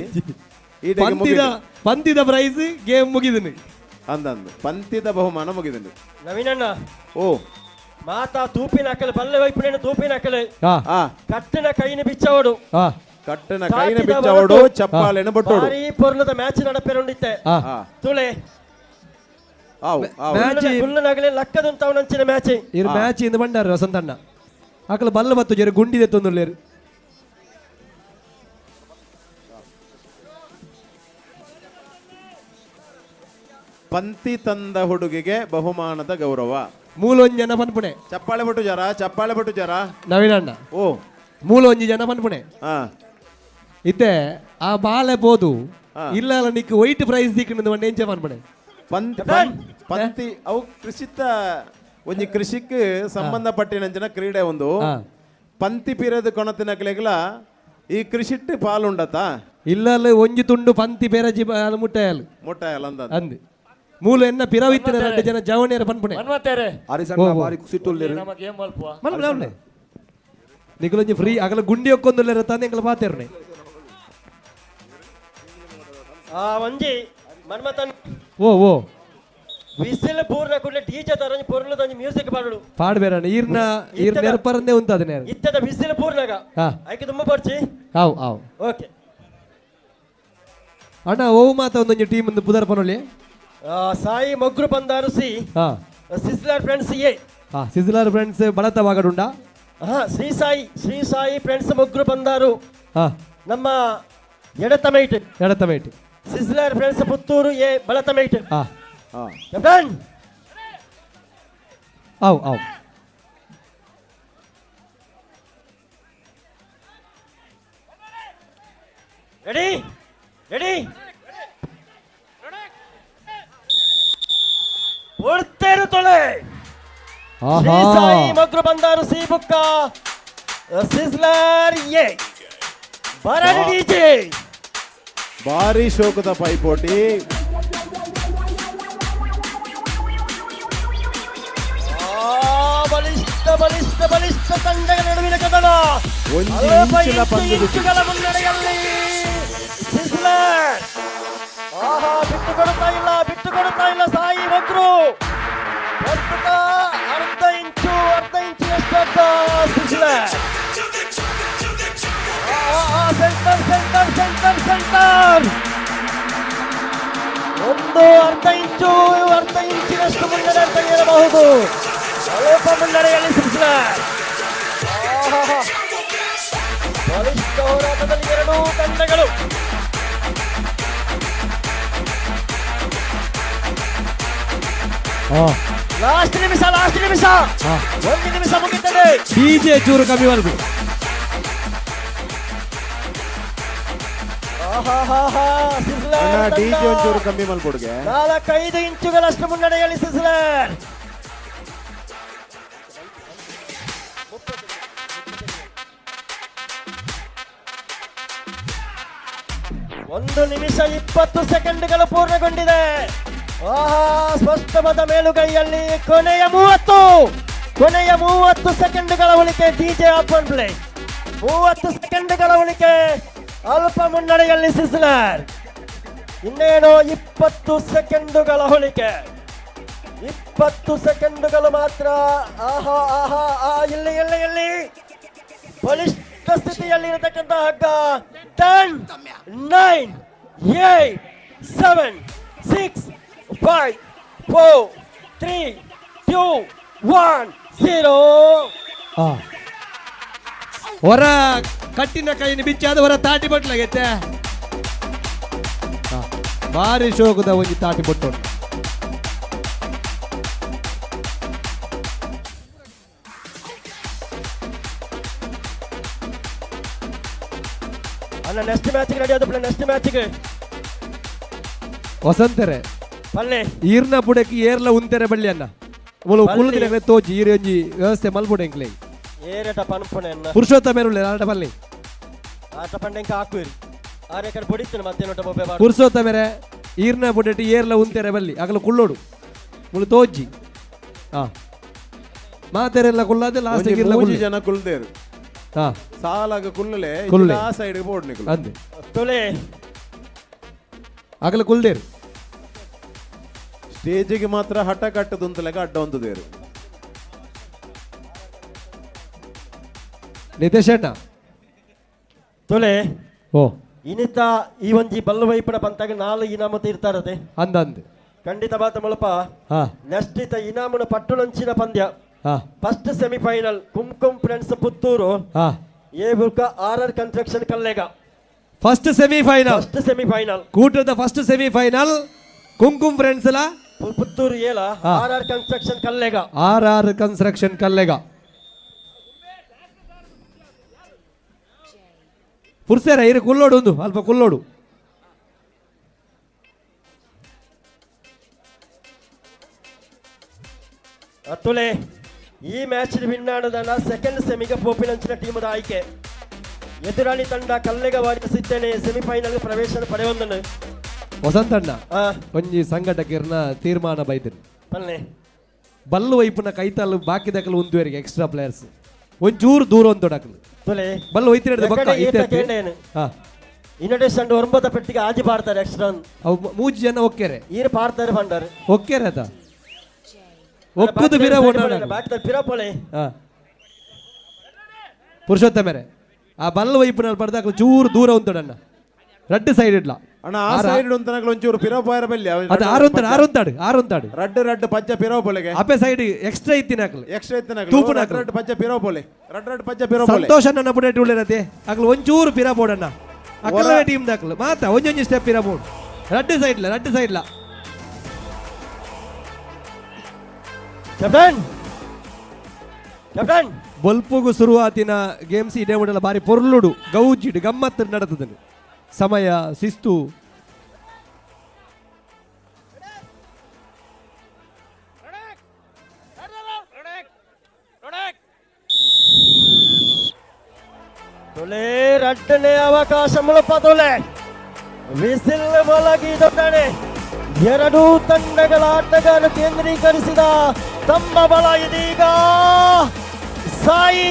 ಪಂತಿದ ಪ್ರೈಸ್ ಗೇಮ್ ಮುಗಿದನು ಅಂದಂದು ಪಂತಿದ ಬಹುಮಾನ ಮುಗಿದನು. ನವೀನಣ್ಣ ಓ ಮಾತಾ ತೂಪಿನ ಹಾಕಲು ಬಲ್ಲೆ ವೈಪುನೇನು ತೂಪಿನ ಹಾಕಲು ಕಟ್ಟಿನ ಕೈನ ಬಿಚ್ಚವಡು ಕಟ್ಟಿನ ಕೈನ ಬಿಚ್ಚವಡು ಚಪ್ಪಾಳೆನ ಬಟ್ಟೋಡು ಭಾರಿ ಪೊರ್ಲದ ಮ್ಯಾಚ್ ನಡಪೆರುಂಡಿತ್ತೆ ತುಳೆ ಗುಲ್ಲನಾಗಲೇ ಲಕ್ಕದಂತವನಂಚಿನ ಮ್ಯಾಚ್ ಇರು ಮ್ಯಾಚ್ ಇಂದ ಬಂಡಾರ ವಸಂತಣ್ಣ ಆಕಲ ಬಲ್ಲ ಬತ್ತು ಜರ ಗುಂಡಿದೆ ತೊಂದುಲ್ಲೇರು. ಪಂತಿ ತಂದ ಹುಡುಗಿಗೆ ಬಹುಮಾನದ ಗೌರವ ಮೂಲೊಂಜಿ ಜನ ಪನ್ಪುಣೆ ಚಪ್ಪಾಳೆ ಬಟ್ಟು ಜರ ಚಪ್ಪಾಳೆ ಬಟ್ಟು ಜರ ನವೀನಣ್ಣ ಓ ಮೂಲೊಂಜಿ ಜನ ಪನ್ಪುಣೆ ಇತ್ತೆ ಆ ಬಾಲೆ ಬೋದು ಇಲ್ಲ ನಿಕ್ ವೈಟ್ ಪ್ರೈಸ್ ದಿಕ್ಕಂದು ಒಂಡೆ ಎಂಚ ಪನ್ಪುಣೆ ಪಂತಿ ಪಂತಿ ಅವು ಕೃಷಿತ ಒಂಜಿ ಕೃಷಿಕ್ ಸಂಬಂಧಪಟ್ಟಿನಂಚಿನ ಕ್ರೀಡೆ ಒಂದು ಪಂತಿ ಪಿರದ ಕೊಣತಿನಕ್ಲೆಗ್ಲ ಈ ಕೃಷಿಟ್ಟು ಪಾಲುಂಡತ ಇಲ್ಲ ಒಂಜಿ ತುಂಡು ಪಂತಿ ಪೇರಜಿ ಮುಟ್ಟೆಯಲ್ ಮುಟ್ಟೆಯಲ್ ಅಂದ ಅಂದ್ ಮೂಲ ಎನ್ನ ಪಿರವಿತ್ತಿನ 2 ಜನ ಜವಣಿಯರ ಪನ್ಪುಣೆ ನಿಕಲೊಂಜಿ ಫ್ರೀ ಅಗಲ ಗುಂಡಿ ಒಕ್ಕೊಂದುಲ್ಲೇರ ತಂದೆ ಎಂಕಲ ಪಾತೆರ್ನೆ ಆ ಒಂಜಿ ಮನ್ಮತನ್ ಓ ಓ ವಿಸಿಲ್ ಪೂರ್ಣ ಕೂಡಲೇ ಡಿಜೆ ತರಂಜಿ ಪೊರ್ಲದಂಜಿ ಮ್ಯೂಸಿಕ್ ಪಾಡುಡು ಪಾಡ್ಬೇರಣ್ಣ ಈರ್ನ ಈರ್ ನೆರ್ಪರಂದೇ ಉಂಟು ಇತ್ತದ ವಿಸಿಲ್ ಪೂರ್ಣಗ ಐಕೆ ತುಂಬ ಬರ್ಚಿ ಆವ್ ಆವ್ ಓಕೆ ಅಣ್ಣ ಓ ಮಾತ ಒಂದೊಂಜಿ ಟೀಮ್ ಒಂದು ಪುದರ್ ಪನೊಲಿ Sai Mogru Bandaru C sizzler friends A sizzler friends ಬಲತ ವಾಗಡುಂಡ ಶ್ರೀ ಸಾಯಿ ಶ್ರೀ ಸಾಯಿ ಫ್ರೆಂಡ್ಸ್ ಮೊಗ್ರು ಬಂದಾರು ನಮ್ಮ ಎಡತಮೈಟ್ ಎಡತಮೈಟ್ ಸಿಸ್ಲರ್ ಫ್ರೆಂಡ್ಸ್ ಪುತ್ತೂರು ಎ ಬಲತಮೈಟ್ ಕ್ಯಾಪ್ಟನ್ ಆವ್ ಆವ್ ರೆಡಿ ರೆಡಿ ಓಡ್ತೇರು ತೊಳೆ. ಶ್ರೀ ಸಾಯಿ ಮೊಗ್ರು ಬಂದಾರು ಸಿ ಬುಕ್ಕ ಸಿಸ್ಲರ್ ಎ ಬರಡು ಡಿಜೆ ಭಾರಿ ಶೋಕದ ಪೈಪೋಟಿ. ಬಲಿಷ್ಠ ಬಲಿಷ್ಠ ಬಲಿಷ್ಠ ತಂಡಗಳ ನಡುವಿನ ಕದನ. ಒಂದು ಅಲ್ಪ ಇಂಚಿನ ಪಂದ್ಯದ ಇಂಚುಗಳ ಮುನ್ನಡೆಯಲ್ಲಿ ಸಿಸ್ಲರ್. ಆಹಾ, ಬಿಟ್ಟು ಕೊಡುತ್ತಾ ಇಲ್ಲ, ಬಿಟ್ಟು ಕೊಡುತ್ತಾ ಇಲ್ಲ ಸಾಯಿ ಮೊಗ್ರು. ಪ್ರಸ್ತುತ ಅರ್ಧ ಇಂಚು, ಅರ್ಧ ಇಂಚು ಎಷ್ಟಂತ sizzler. Centre centre centre centre. ಒಂದು ಅರ್ಧ ಇಂಚು, ಅರ್ಧ ಇಂಚಿನಷ್ಟು ಮುನ್ನಡೆ ಅಂತ ಹೇಳಬಹುದು. ಅಲ್ಪ ಮುನ್ನಡೆಯಲ್ಲಿ ಸಿಸ್ಲರ್. ಆಹಾಹಾ. ಬಲಿಷ್ಠ ಹೋರಾಟದಲ್ಲಿ ಎರಡೂ ತಂಡಗಳು. ಲಾಸ್ಟ್ ನಿಮಿಷ, ಲಾಸ್ಟ್ ನಿಮಿಷ, ಒಂದು ನಿಮಿಷ ಮುಗಿತದೆ. ಡಿಜೆ ಚೂರು ಕಮ್ಮಿ ಮಲ್ಪು. ಆಹಾಹಾಹಾ, ಸಿಸ್ಲರ್ ಅಣ್ಣ ತಂಡ. ಡಿಜೆ ಒಂಚೂರು ಕಮ್ಮಿ ಮಲ್ಪುಡ್ಗೆ. 4-5 ಇಂಚುಗಳಷ್ಟು ಮುನ್ನಡೆಯಲ್ಲಿ ಸಿಸ್ಲರ್. 1 ನಿಮಿಷ 20 ಸೆಕೆಂಡ್ಗಳು ಪೂರ್ಣಗೊಂಡಿದೆ. ಆಹಾ, ಸ್ಪಷ್ಟವಾದ ಮೇಲುಗೈಯಲ್ಲಿ ಕೊನೆಯ 30, ಕೊನೆಯ 30 ಸೆಕೆಂಡ್ಗಳ ಉಳಿಕೆ. DJ of on play. 30 ಸೆಕೆಂಡ್ಗಳ ಉಳಿಕೆ, ಅಲ್ಪ ಮುನ್ನಡೆಯಲ್ಲಿ ಸಿಸ್ಲರ್. ಇನ್ನೇನು 20 ಸೆಕೆಂಡುಗಳ ಉಳಿಕೆ, 20 ಸೆಕೆಂಡುಗಳು ಮಾತ್ರ. ಆಹಾ ಆಹಾ ಆ ಇಲ್ಲಿ ಇಲ್ಲಿ ಇಲ್ಲಿ ಬಲಿಷ್ಠ ಸ್ಥಿತಿಯಲ್ಲಿ ಇರತಕ್ಕಂಥ ಹಗ್ಗ. 10, 9, 8, 7, 6, 5, 4, 3, 2, 1, 0. ಹೊರ ಕಟ್ಟಿನ ಕೈನ ಬಿಚ್ಚಾದ ಹೊರ ತಾಟಿ ಬಟ್ಲಾಗೈತೆ. ಭಾರಿ ಶೋಕದ ಒಂಜಿ ತಾಟಿ ಬೊಟ್ಟು. ಅಲ್ಲ, ನೆಕ್ಸ್ಟ್ ಮ್ಯಾಚ್ಗೆ ರೆಡಿ ಆದ, ನೆಕ್ಸ್ಟ್ ಮ್ಯಾಚ್ಗೆ. ವಸಂತರೆ ಪಲ್ಲೆ. ಈರ್ನ ಬುಡಕ್ಕೆ ಏರ್ಲ ಉಂತೆರೆ ಬಳ್ಳಿ ಅನ್ನ ಮುಳು ಬಳ್ಳಿ. ಕುಳ್ಳುದಿನ ತೋಜಿ ಈರ್ ಒಂಜಿ ವ್ಯವಸ್ಥೆ ಮಲ್ಪುಡೆ ಎಂಕ್ಲೆ. ಏರೇಟ ಪನ್ಪುನೆ ಅನ್ನ. ಪುರುಷೋತ್ತಮ ಮೇರುಳ್ಳೆ ಆಟ ಬಲ್ಲಿ. ಆಟ ಪಂಡೆಂಕ ಹಾಕುವಿರಿ ಆರೆ ಕಡೆ ಬೊಡಿತನು ಮತ್ತೆ ನೋಟ ಬೊಬ್ಬೆ ಬಾರ್ದು. ಪುರುಷೋತ್ತಮ ಮೇರೆ ಈರ್ನ ಬುಡಕ್ಕೆ ಏರ್ಲ ಉಂತೆರೆ ಬಲ್ಲಿ ಅಗಲ ಕುಳ್ಳೋಡು ಮುಳು ತೋಜಿ ಮಾತೆರೆಲ್ಲ ಕುಲ್ಲಾದೆ ಲಾಸ್ಟ್ ಒಂಜಿ ಇರ್ಲ ಮೂಜಿ ಕುಲ್ಲೆ. ಜನ ಕುಲ್ದೇರು. ಸಾಲಾಗ ಕುಲ್ಲಲೆ ಕುಲ್ಲೆ. ಆ ಸೈಡ್ ಬೋರ್ಡ್ ನಿಕುಲು. ಅಂದೆ. ತುಲೆ. ಅಗಲ ಕುಲ್ದೇರು. ಸ್ಟೇಜಿಗೆ ಮಾತ್ರ ಹಠ ಕಟ್ಟದುಂತಲೆಗ ಅಡ್ಡ ಒಂದುದೇರು. ನಿತೇಶ್ ಅಣ್ಣ. ತುಲೆ. ಓ. ಇನಿತ ಈ ಒಂಜಿ ಬಲ್ಲು ವೈಪುನ ಪಂತಾಗ 4 ಇನಾಮು ತೀರ್ತಾರದೆ. ಅಂದ ಅಂದ್. ಖಂಡಿತ ಬಾತ ಮುಳಪ. ನೆಕ್ಸ್ಟ್ ಇತ ಇನಾಮುನ ಪಟ್ಟುನಂಚಿನ ಪಂದ್ಯ. First semifinal Kumkum friends Puttur. A ಬುರ್ಕ R R construction Kallega. First semifinal. First semifinal. ಕೂಟದ ಫಸ್ಟ್ ಸೆಮಿಫೈನಲ್ ಕುಂಕುಮ್ ಫ್ರೆಂಡ್ಸ್ ಲ ಪುತ್ತೂರು ಏಲ R R construction Kallega. R R construction Kallega. ಪುರ್ಸೇರ ಇರು ಕುಲ್ಲೋಡು ಒಂದು ಅಲ್ಪ ಕುಲ್ಲೋಡು. ಅತುಲೆ ಈ ಮ್ಯಾಚ್ ವಿನ್ ಆಡೋದನ್ನ ಸೆಕೆಂಡ್ ಸೆಮಿಗೆ ಪೋಪಿನಂಚಿನ ಟೀಮದ ಆಯ್ಕೆ. ಎದುರಾಳಿ ತಂಡ ಕಲ್ಲೆಗ ವಾರಿಸಿದ್ದೇನೆ ಸೆಮಿಫೈನಲ್ ಪ್ರವೇಶ ಪಡೆಯೊಂದನು. ವಸಂತಣ್ಣ ಒಂಜಿ ಸಂಘಟಕಿರ್ನ ತೀರ್ಮಾನ ಬೈದಿನಿ. ಪಲ್ಲೆ. ಬಲ್ಲು ವೈಪುನ ಕೈತಲ್ಲು ಬಾಕಿ ದಕಲು ಒಂದುವರೆಗೆ ಎಕ್ಸ್ಟ್ರಾ ಪ್ಲೇಯರ್ಸ್ ಒಂಚೂರು ದೂರ ಒಂದು ಡಕಲು. ತುಲೆ. ಬಲ್ಲು ಒಯ್ತಿರ ಬೊಕ್ಕ ಎಕಡೆ ಇತ್ತೆ ಏತ ಕೇಂಡೇನು. ಇನ್ನಡೆ ಸಂಡು ಒಂಬತ್ತ ಪೆಟ್ಟಿಗೆ ಆಜಿ ಪಾಡ್ತಾರೆ ಎಕ್ಸ್ಟ್ರಾ. ಅವು ಮೂಜಿ ಜನ ಒಕ್ಕೆರೆ. ಈರು ಪಾಡ್ತಾರೆ ಪಂಡಾರು. ಒಕ್ಕೆರೆ ಆತ. ಒಕ್ಕುದು ಬಿರ ಓಡಾಡ. ಬಾಕಿ ಪಿರ ಪೋಲೆ. ಪುರುಷೋತ್ತಮರೆ ಆ ಬಲ್ಲು ವೈಪುನ ಪಡ್ದಾಕಲು ಚೂರು ದೂರ ಉಂಟುಡಣ್ಣ ರಡ್ಡು ಸೈಡ್ ಇಡ್ಲ. ಅಣ್ಣ ಆ ಸೈಡ್ ಉಂತನಗಳು ಒಂಚೂರು ಪಿರೋ ಪೋಯರ ಬಲ್ಲಿ. ಅದು ಆರೊಂತಾಡು ಆರೊಂತಾಡು ಆರೊಂತಾಡು. ರಡ್ಡು ರಡ್ಡು ಪಂಚ ಪಿರೋ ಪೋಲೆಗೆ. ಅಪೆ ಸೈಡ್ ಎಕ್ಸ್ಟ್ರಾ ಇತ್ತಿನ ಹಾಕಲು. ಎಕ್ಸ್ಟ್ರಾ ಇತ್ತಿನ ಹಾಕಲು. ತೂಪುನ ರಡ್ಡು ಹಾಕಲು. ರಡ್ಡು ಪಂಚ ಪಿರೋ ಪೋಲೆ. ರಡ್ಡು ರಡ್ಡು ಪಂಚ ಪಿರೋ ಪೋಲೆ. ಸಂತೋಷ ನನ್ನ ಬುಡೇಟ್ ಉಳ್ಳಿರತೆ ಅಗಲು ಒಂಚೂರು ಪಿರ ಬೋಡಣ್ಣ. ಅಕಲವೇ ಟೀಮ್ ದಾಕಲು ಮಾತಾ ಒಂಜೊಂಜಿ ಸ್ಟೆಪ್ ಪಿರ ಬೋಡ್. ರಡ್ಡು ಸೈಡ್ಲ ರಡ್ಡು ಸೈಡ್ಲ. ಕ್ಯಾಪ್ಟನ್ ಕ್ಯಾಪ್ಟನ್ ಬೊಲ್ಪುಗು ಶುರುವಾತಿನ ಗೇಮ್ಸ್ ಇದೇ ಉಂಡಲ ಬಾರಿ ಪೊರ್ಲುಡು ಗೌಜಿಡು ಗಮ್ಮತ್ತು ನಡತದನು. ಸಮಯ ಶಿಸ್ತು. ತೊಲೆ ರಡ್ಡನೇ ಅವಕಾಶ ಮುಳಪ ತೊಲೆ ವಿಸಿಲ್ ಮೊಳಗಿದೊಡನೆ ಎರಡೂ ತಂಡಗಳ ಆಟಗಾರ ಕೇಂದ್ರೀಕರಿಸಿದ ತಮ್ಮ ಬಲ ಇದೀಗ ಸಾಯಿ.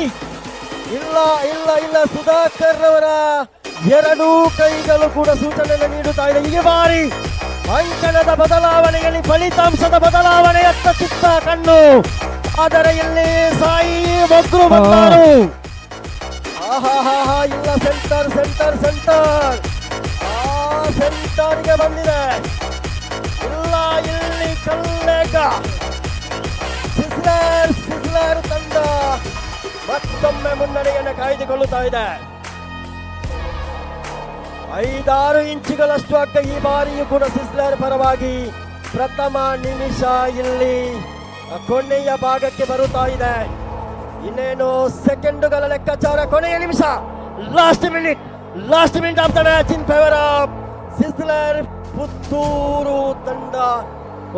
ಇಲ್ಲ ಇಲ್ಲ ಇಲ್ಲ, ಸುಧಾಕರ್ ಅವರ ಎರಡೂ ಕೈಗಳು ಕೂಡ ಸೂಚನೆಯನ್ನು ನೀಡುತ್ತಾ ಇದೆ. ಈ ಬಾರಿ ಅಂಕಣದ ಬದಲಾವಣೆಯಲ್ಲಿ ಫಲಿತಾಂಶದ ಬದಲಾವಣೆಯತ್ತ ಚಿತ್ತ ಕಣ್ಣು. ಆದರೆ ಇಲ್ಲಿ ಸಾಯಿ ಮೊಗ್ರು ಬಂದರು. ಆಹಾಹಾ, ಇಲ್ಲ, ಸೆಂಟರ್ ಸೆಂಟರ್ ಸೆಂಟರ್, ಆ ಸೆಂಟರ್ಗೆ ಬಂದಿದೆ. ಇಲ್ಲ, ಇಲ್ಲಿ ಕಲ್ಲೇಗ ಸಿಸ್ಲರ್ ಸಿಸ್ಲರ್ ತಂಡ ಮತ್ತೊಮ್ಮೆ ಮುನ್ನಡೆಯನ್ನು ಕಾಯ್ದುಕೊಳ್ಳುತ್ತಾ ಇದೆ. 5-6 ಇಂಚುಗಳಷ್ಟು ಅಕ್ಕ ಈ ಬಾರಿಯೂ ಕೂಡ ಸಿಸ್ಲರ್ ಪರವಾಗಿ. ಪ್ರಥಮ ನಿಮಿಷ ಇಲ್ಲಿ ಕೊನೆಯ ಭಾಗಕ್ಕೆ ಬರುತ್ತಾ ಇದೆ. ಇನ್ನೇನು ಸೆಕೆಂಡುಗಳ ಲೆಕ್ಕಾಚಾರ. ಕೊನೆಯ ನಿಮಿಷ, last minute, last minute of the match in favour of Sizzler Puttur ತಂಡ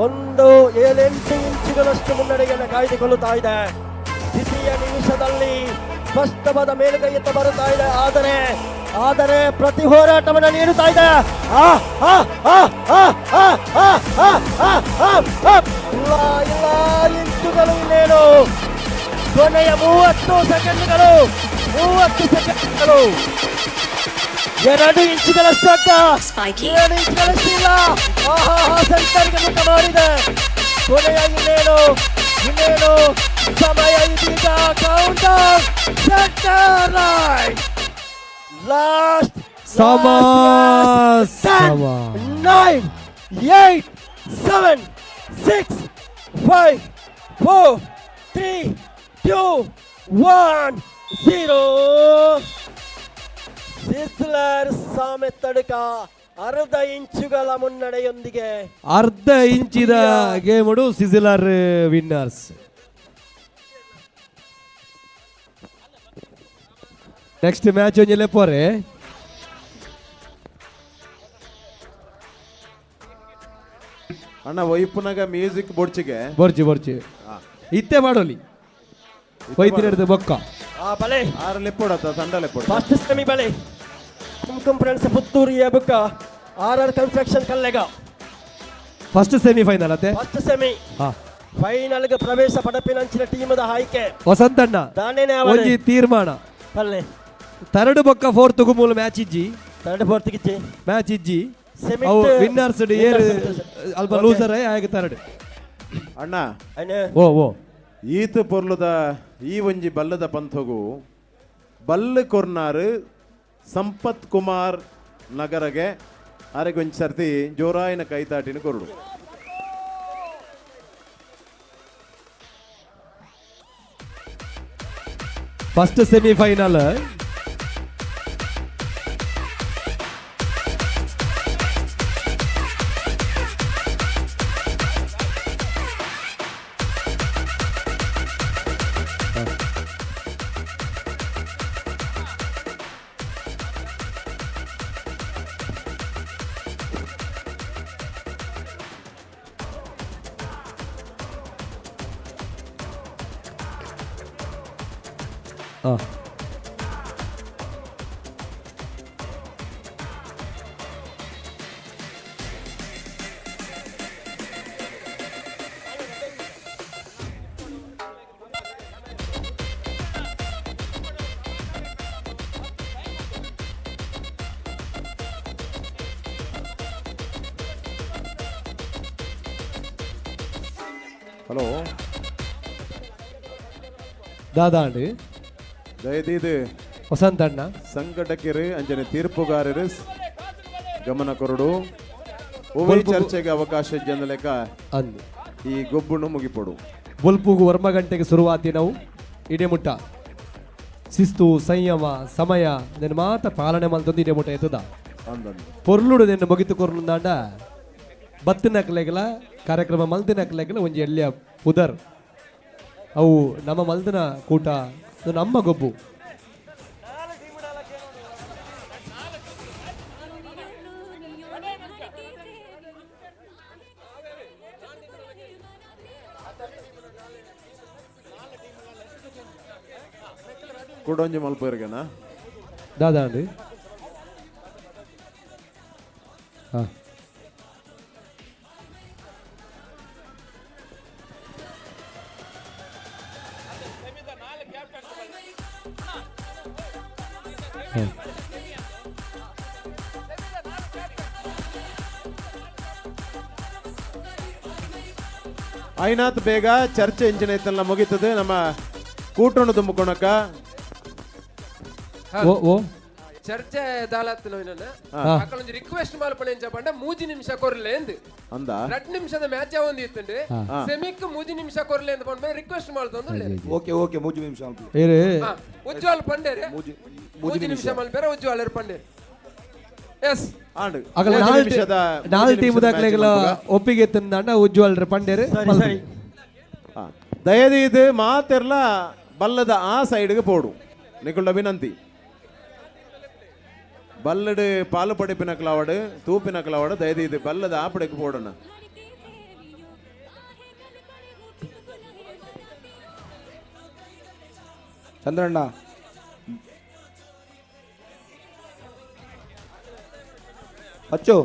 ಒಂದು 7-8 ಇಂಚುಗಳಷ್ಟು ಮುನ್ನಡೆಯನ್ನು ಕಾಯ್ದುಕೊಳ್ಳುತ್ತಾ ಇದೆ. ದ್ವಿತೀಯ ನಿಮಿಷದಲ್ಲಿ ಸ್ಪಷ್ಟವಾದ ಮೇಲುಗೈಯತ್ತ ಬರುತ್ತಾ ಇದೆ. ಆದರೆ ಆದರೆ ಪ್ರತಿ ಹೋರಾಟವನ್ನು ನೀಡುತ್ತಾ ಇದೆ. ಇಲ್ಲ ಇಲ್ಲ, ಇಂಚುಗಳು ಇನ್ನೇನು ಕೊನೆಯ 30 ಸೆಕೆಂಡ್ಗಳು, 30 ಸೆಕೆಂಡ್ಗಳು, 2 ಇಂಚುಗಳಷ್ಟು ಅಕ್ಕ, 2 ಇಂಚುಗಳಷ್ಟು ಇಲ್ಲ. ಆಹಾ, ಸೆಂಟರ್ಗೆ ಮುಖ ಮಾಡಿದೆ. ಕೊನೆಯ ಇನ್ನೇನು ಇನ್ನೇನು ಸಮಯ ಇದೀಗ counter centre line last ಸಮ 9 8 7 6 5 4 3 2 1 0. Sizzler Sametadka ಅರ್ಧ ಇಂಚುಗಳ ಮುನ್ನಡೆಯೊಂದಿಗೆ, ಅರ್ಧ ಇಂಚಿದ ಗೇಮುಡು ಸಿಸಿಲರ್ ವಿನ್ನರ್ಸ್. ನೆಕ್ಸ್ಟ್ ಮ್ಯಾಚ್ ಒಂಜಿ ಲೆಪ್ಪೋರೆ. ಅಣ್ಣ ವೈಪುನಗ ಮ್ಯೂಸಿಕ್ ಬೋಡ್ಚಿಗೆ ಬೋರ್ಚಿ ಬೋರ್ಚಿ ಇತ್ತೆ ಮಾಡೋಲಿ ವೈದ್ಯರ ಬೊಕ್ಕ ಬಲೆ ಆರು ಲೆಪ್ಪೋಡತ್ತ ತಂಡ ಲೆಪ್ಪೋಡ. ಫಸ್ಟ್ ಸೆಮಿ ಬಲೆ ಕುಂಕುಂ ಫ್ರೆಂಡ್ಸ್ ಪುತ್ತೂರು ಬುಕ್ಕ ಆರ್ R construction ಕಲ್ಲೆಗ. First semi final ಅತ್ತೆ, ಫಸ್ಟ್ ಸೆಮಿ ಫೈನಲ್ಗೆ ಪ್ರವೇಶ ಪಡಪಿನಂಚಿನ ಟೀಮದ ಆಯ್ಕೆ ವಸಂತಣ್ಣ ಒಂಜಿ ತೀರ್ಮಾನ ಪಲ್ಲೆ ತರಡು ಬೊಕ್ಕ ಫೋರ್ತ್ ಮೂಲ ಮ್ಯಾಚ್ ಇಜ್ಜಿ, ತರ್ಡ್ ಫೋರ್ತ್ ಇಜ್ಜಿ ಮ್ಯಾಚ್ ಇಜ್ಜಿ. ಅವು ವಿನ್ನರ್ಸ್ ಏರ್ ಅಲ್ಪ ಲೂಸರ್ ಆಗ ತರಡು. ಅಣ್ಣ ಓ ಓ ಈತ ಪೊರ್ಲುದ ಈ ಒಂಜಿ ಬಲ್ಲದ ಪಂಥಗು ಬಲ್ಲು ಕೊರ್ನಾರು ಸಂಪತ್ ಕುಮಾರ್ ನಗರಗೆ ಅರೆಗೊಂಜಿ ಸರ್ತಿ ಜೋರಾಯಿನ ಕೈತಾಟಿನ ಕೊರಡು. ಫಸ್ಟ್ ಸೆಮಿಫೈನಲ್ ಹಲೋ ದಾದಾಂಡ್ ದಯದೀದು ವಸಂತಣ್ಣ ಸಂಘಟಕರು ಅಂಜನೆ ತೀರ್ಪುಗಾರರು ಗಮನ ಕೊರಡು. ಒವ್ವೇ ಚರ್ಚೆಗೆ ಅವಕಾಶ ಲೆಕ್ಕ ಅಂದು ಈ ಗೊಬ್ಬುನು ಮುಗಿಪೊಡು. ಬೊಲ್ಪುಗು ವರ್ಮ ಗಂಟೆಗೆ ಶುರುವಾತಿ ನಾವು ಇಡೇ ಮುಟ್ಟ ಶಿಸ್ತು ಸಂಯಮ ಸಮಯ ನೆನ್ ಮಾತ ಪಾಲನೆ ಮಲ್ತೊಂದು ಇಡೇ ಮುಟ್ಟ ಎತ್ತದ ಪೊರ್ಲುಡು ನೆನ್ನು ಮುಗಿತು ಕೊರ್ಲುಂದಾಂಡ ಬತ್ತಿನಕ್ಲೆಗಲ ಕಾರ್ಯಕ್ರಮ ಮಲ್ದಿನಕ್ಲೆಗಲ ಒಂಜಿ ಎಲ್ಲಿಯ ಪುದರ್ ಅವು ನಮ್ಮ ಮಲ್ದಿನ ಕೂಟ ನಮ್ಮ ಗೊಬ್ಬು. ಕುಡೊಂಜಿ ಮಲ್ಪುವರ್ಗೆನಾ ದಾದಾ ಅಂడి ಹಾ. ಐನಾತ್ ಬೇಗ ಚರ್ಚೆ ಇಂಚಿನ ಇತ್ತಲ್ಲ ಮುಗೀತದೆ ನಮ್ಮ ಕೂಟೋಣ ತುಂಬಿಕೊಳಕ. ಓ ಓ ಚರ್ಚೆ ದಾಲತ್ ನವೀನಣ್ಣ. ಹಾ. ಅಕಲೊಂಜಿ ರಿಕ್ವೆಸ್ಟ್ ಮಲ್ಪಣೆ ಎಂಚ ಪಂಡ ಮೂಜಿ ನಿಮಿಷ ಕೊರ್ಲೆ ಅಂದ್. ಅಂದ ರಡ್ ನಿಮಿಷದ ಮ್ಯಾಚ್ ಒಂದು ಇತ್ತುಂಡು. ಹಾ. ಸೆಮಿಕ್ ಮೂಜಿ ನಿಮಿಷ ಕೊರ್ಲೆ ಅಂತ ಪಂಡ ರಿಕ್ವೆಸ್ಟ್ ಮಲ್ತೊಂದು. ಓಕೆ ಓಕೆ, ಮೂಜಿ ನಿಮಿಷ. ಏರು. ಉಜ್ವಲ್ ಪಂಡೇರೆ ಮೂಜಿ ಮೂಜಿ ನಿಮಿಷ ಮಲ್ಪೇರೆ ಉಜ್ವಲ್ ಪಂಡೇರೆ ಎಸ್. ಆಂಡ್ ಅಗಲ ಮೂಜಿ ನಾಲ್ ನಿಮಿಷದ ನಾಲ್ ಮೂಜಿ ಟೀಮ್ ನಿಮಿಷದ ದಾಖಲೆಗಳ match ಮಲ್ಪುಗ. ಒಪ್ಪಿಗೆ ತಂದಾಂಡ ಉಜ್ವಲ್ ಪಂಡೇರು. ಸರಿ. ದಯದೀದು ಮಾತೆರ್ಲ ಬಲ್ಲದ ಆ ಸೈಡ್ಗೆ ಪೋಡು ನಿಕುಲ್ಡ ವಿನಂತಿ. ಬಲ್ಲಡು ಪಾಲು ಪಡಿಪಿನ ಕ್ಲಾವಡು ತೂಪಿನ ಕ್ಲಾವಡು ದಯದೀದು ಬಲ್ಲದ ಆ ಪಡೆಗೆ ಪೋಡೋಣ. ಚಂದ್ರಣ್ಣ ಅಚ್ಚು.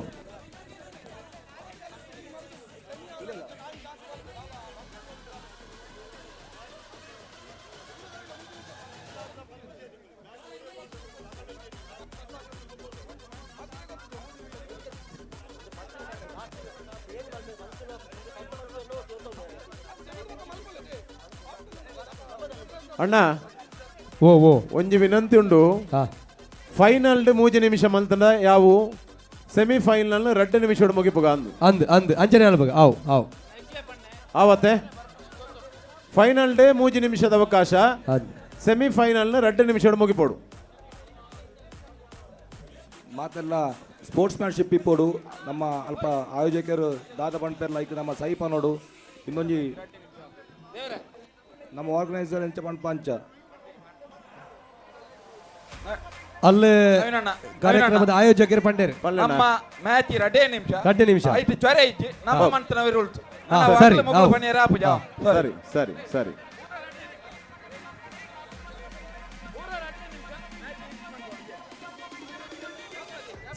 ಅಣ್ಣ ಓ ಓ ಒಂಜಿ ವಿನಂತಿ ಉಂಡು. ಫೈನಲ್ ಮೂಜಿ ನಿಮಿಷ ಮಲ್ತಂಡ ಯಾವು ಸೆಮಿಫೈನಲ್ ರಡ್ಡು ನಿಮಿಷ ಮುಗಿಪುಗ ಅಂದು. ಅಂದ್ ಅಂದ್ ಅಂಚನೆ ಅಲ್ಬಗ ಆವ್ ಆವ್. ಆವತ್ತೆ ಫೈನಲ್ ಡೇ ಮೂಜಿ ನಿಮಿಷದ ಅವಕಾಶ, ಸೆಮಿಫೈನಲ್ ರಡ್ಡು ನಿಮಿಷ ಮುಗಿಪೋಡು. ಮಾತೆಲ್ಲ ಸ್ಪೋರ್ಟ್ಸ್ ಮ್ಯಾನ್ಶಿಪ್ ಇಪ್ಪೋಡು. ನಮ್ಮ ಅಲ್ಪ ಆಯೋಜಕರು ದಾದ ಪಂಪೇರ್ ಲೈಕ್ ನಮ್ಮ ಸೈಪ ನೋಡು ಇನ್ನೊಂಜಿ ನಮ್ಮ ಆರ್ಗನೈಸರ್ ಎಂಚ ಪಂಪ ಅಂಚ. ಅಲ್ಲಿ ಕಾರ್ಯಕ್ರಮದ ಆಯೋಜಕರು ಪಂಡೇರು. ನಮ್ಮ ಮ್ಯಾಚ್ ರಡ್ಡೇ ನಿಮಿಷ. ರಡ್ಡೆ ನಿಮಿಷ. ಐದು ಜ್ವರ ಇಜ್ಜಿ ನಮ್ಮ ಮಂತನ ವಿರುಳ್ತು. ಸರಿ. ಸರಿ ಸರಿ ಸರಿ.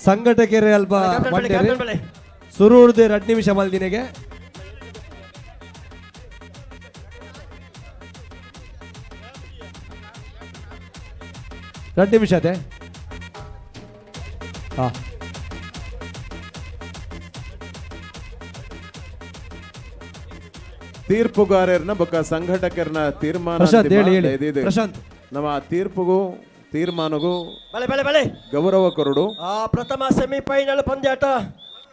ಸಂಘಟಕರೇ ಅಲ್ಪ ಪಂಡೇರು ಸುರೂರ್ದು 2 ನಿಮಿಷ ಮಲ್ದಿನೆಗೆ. 2 ನಿಮಿಷ ಅದೇ. ಹಾ. ತೀರ್ಪುಗಾರರನ್ನ ಬೊಕ್ಕ ಸಂಘಟಕರನ್ನ ತೀರ್ಮಾನ ಪ್ರಶಾಂತ್, ಅಂತಿಮ. ಹೇಳಿ, ಹೇಳಿ. ಇದು, ಇದು. ಪ್ರಶಾಂತ್. ನಮ್ಮ ತೀರ್ಪುಗೂ ತೀರ್ಮಾನಗೂ ಬಲೆ ಬಲೆ ಬಲೆ ಗೌರವ ಕೊರಡು. ಆ ಪ್ರಥಮ ಸೆಮಿಫೈನಲ್ ಪಂದ್ಯಾಟ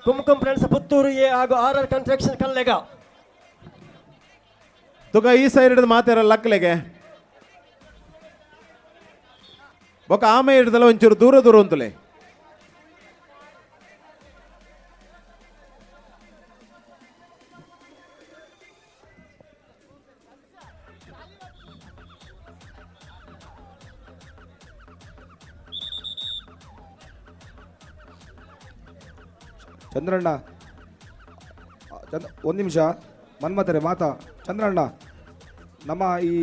ಕುಂಕುಂ ಫ್ರೆಂಡ್ಸ್ ಪುತ್ತೂರು ಎ ಹಾಗೂ ಆರ್ ಆರ್ ಕನ್ಸ್ಟ್ರಕ್ಷನ್ ಕಲ್ಲೆಗ. ತುಗ ಈ ಸೈಡ್ ಹಿಡಿದು ಮಾತಾರ ಲಕ್ಲೆಗೆ ಬೊಕ್ಕ ಆಮೆ ಹಿಡ್ದಲ್ಲ ಒಂಚೂರು ದೂರ ದೂರ ಅಂತಲೇ. ಚಂದ್ರಣ್ಣ ಚಂದ್ರ ಒಂದು ನಿಮಿಷ ಮನ್ಮತರೆ ಮಾತಾ. ಚಂದ್ರಣ್ಣ ನಮ್ಮ ಈ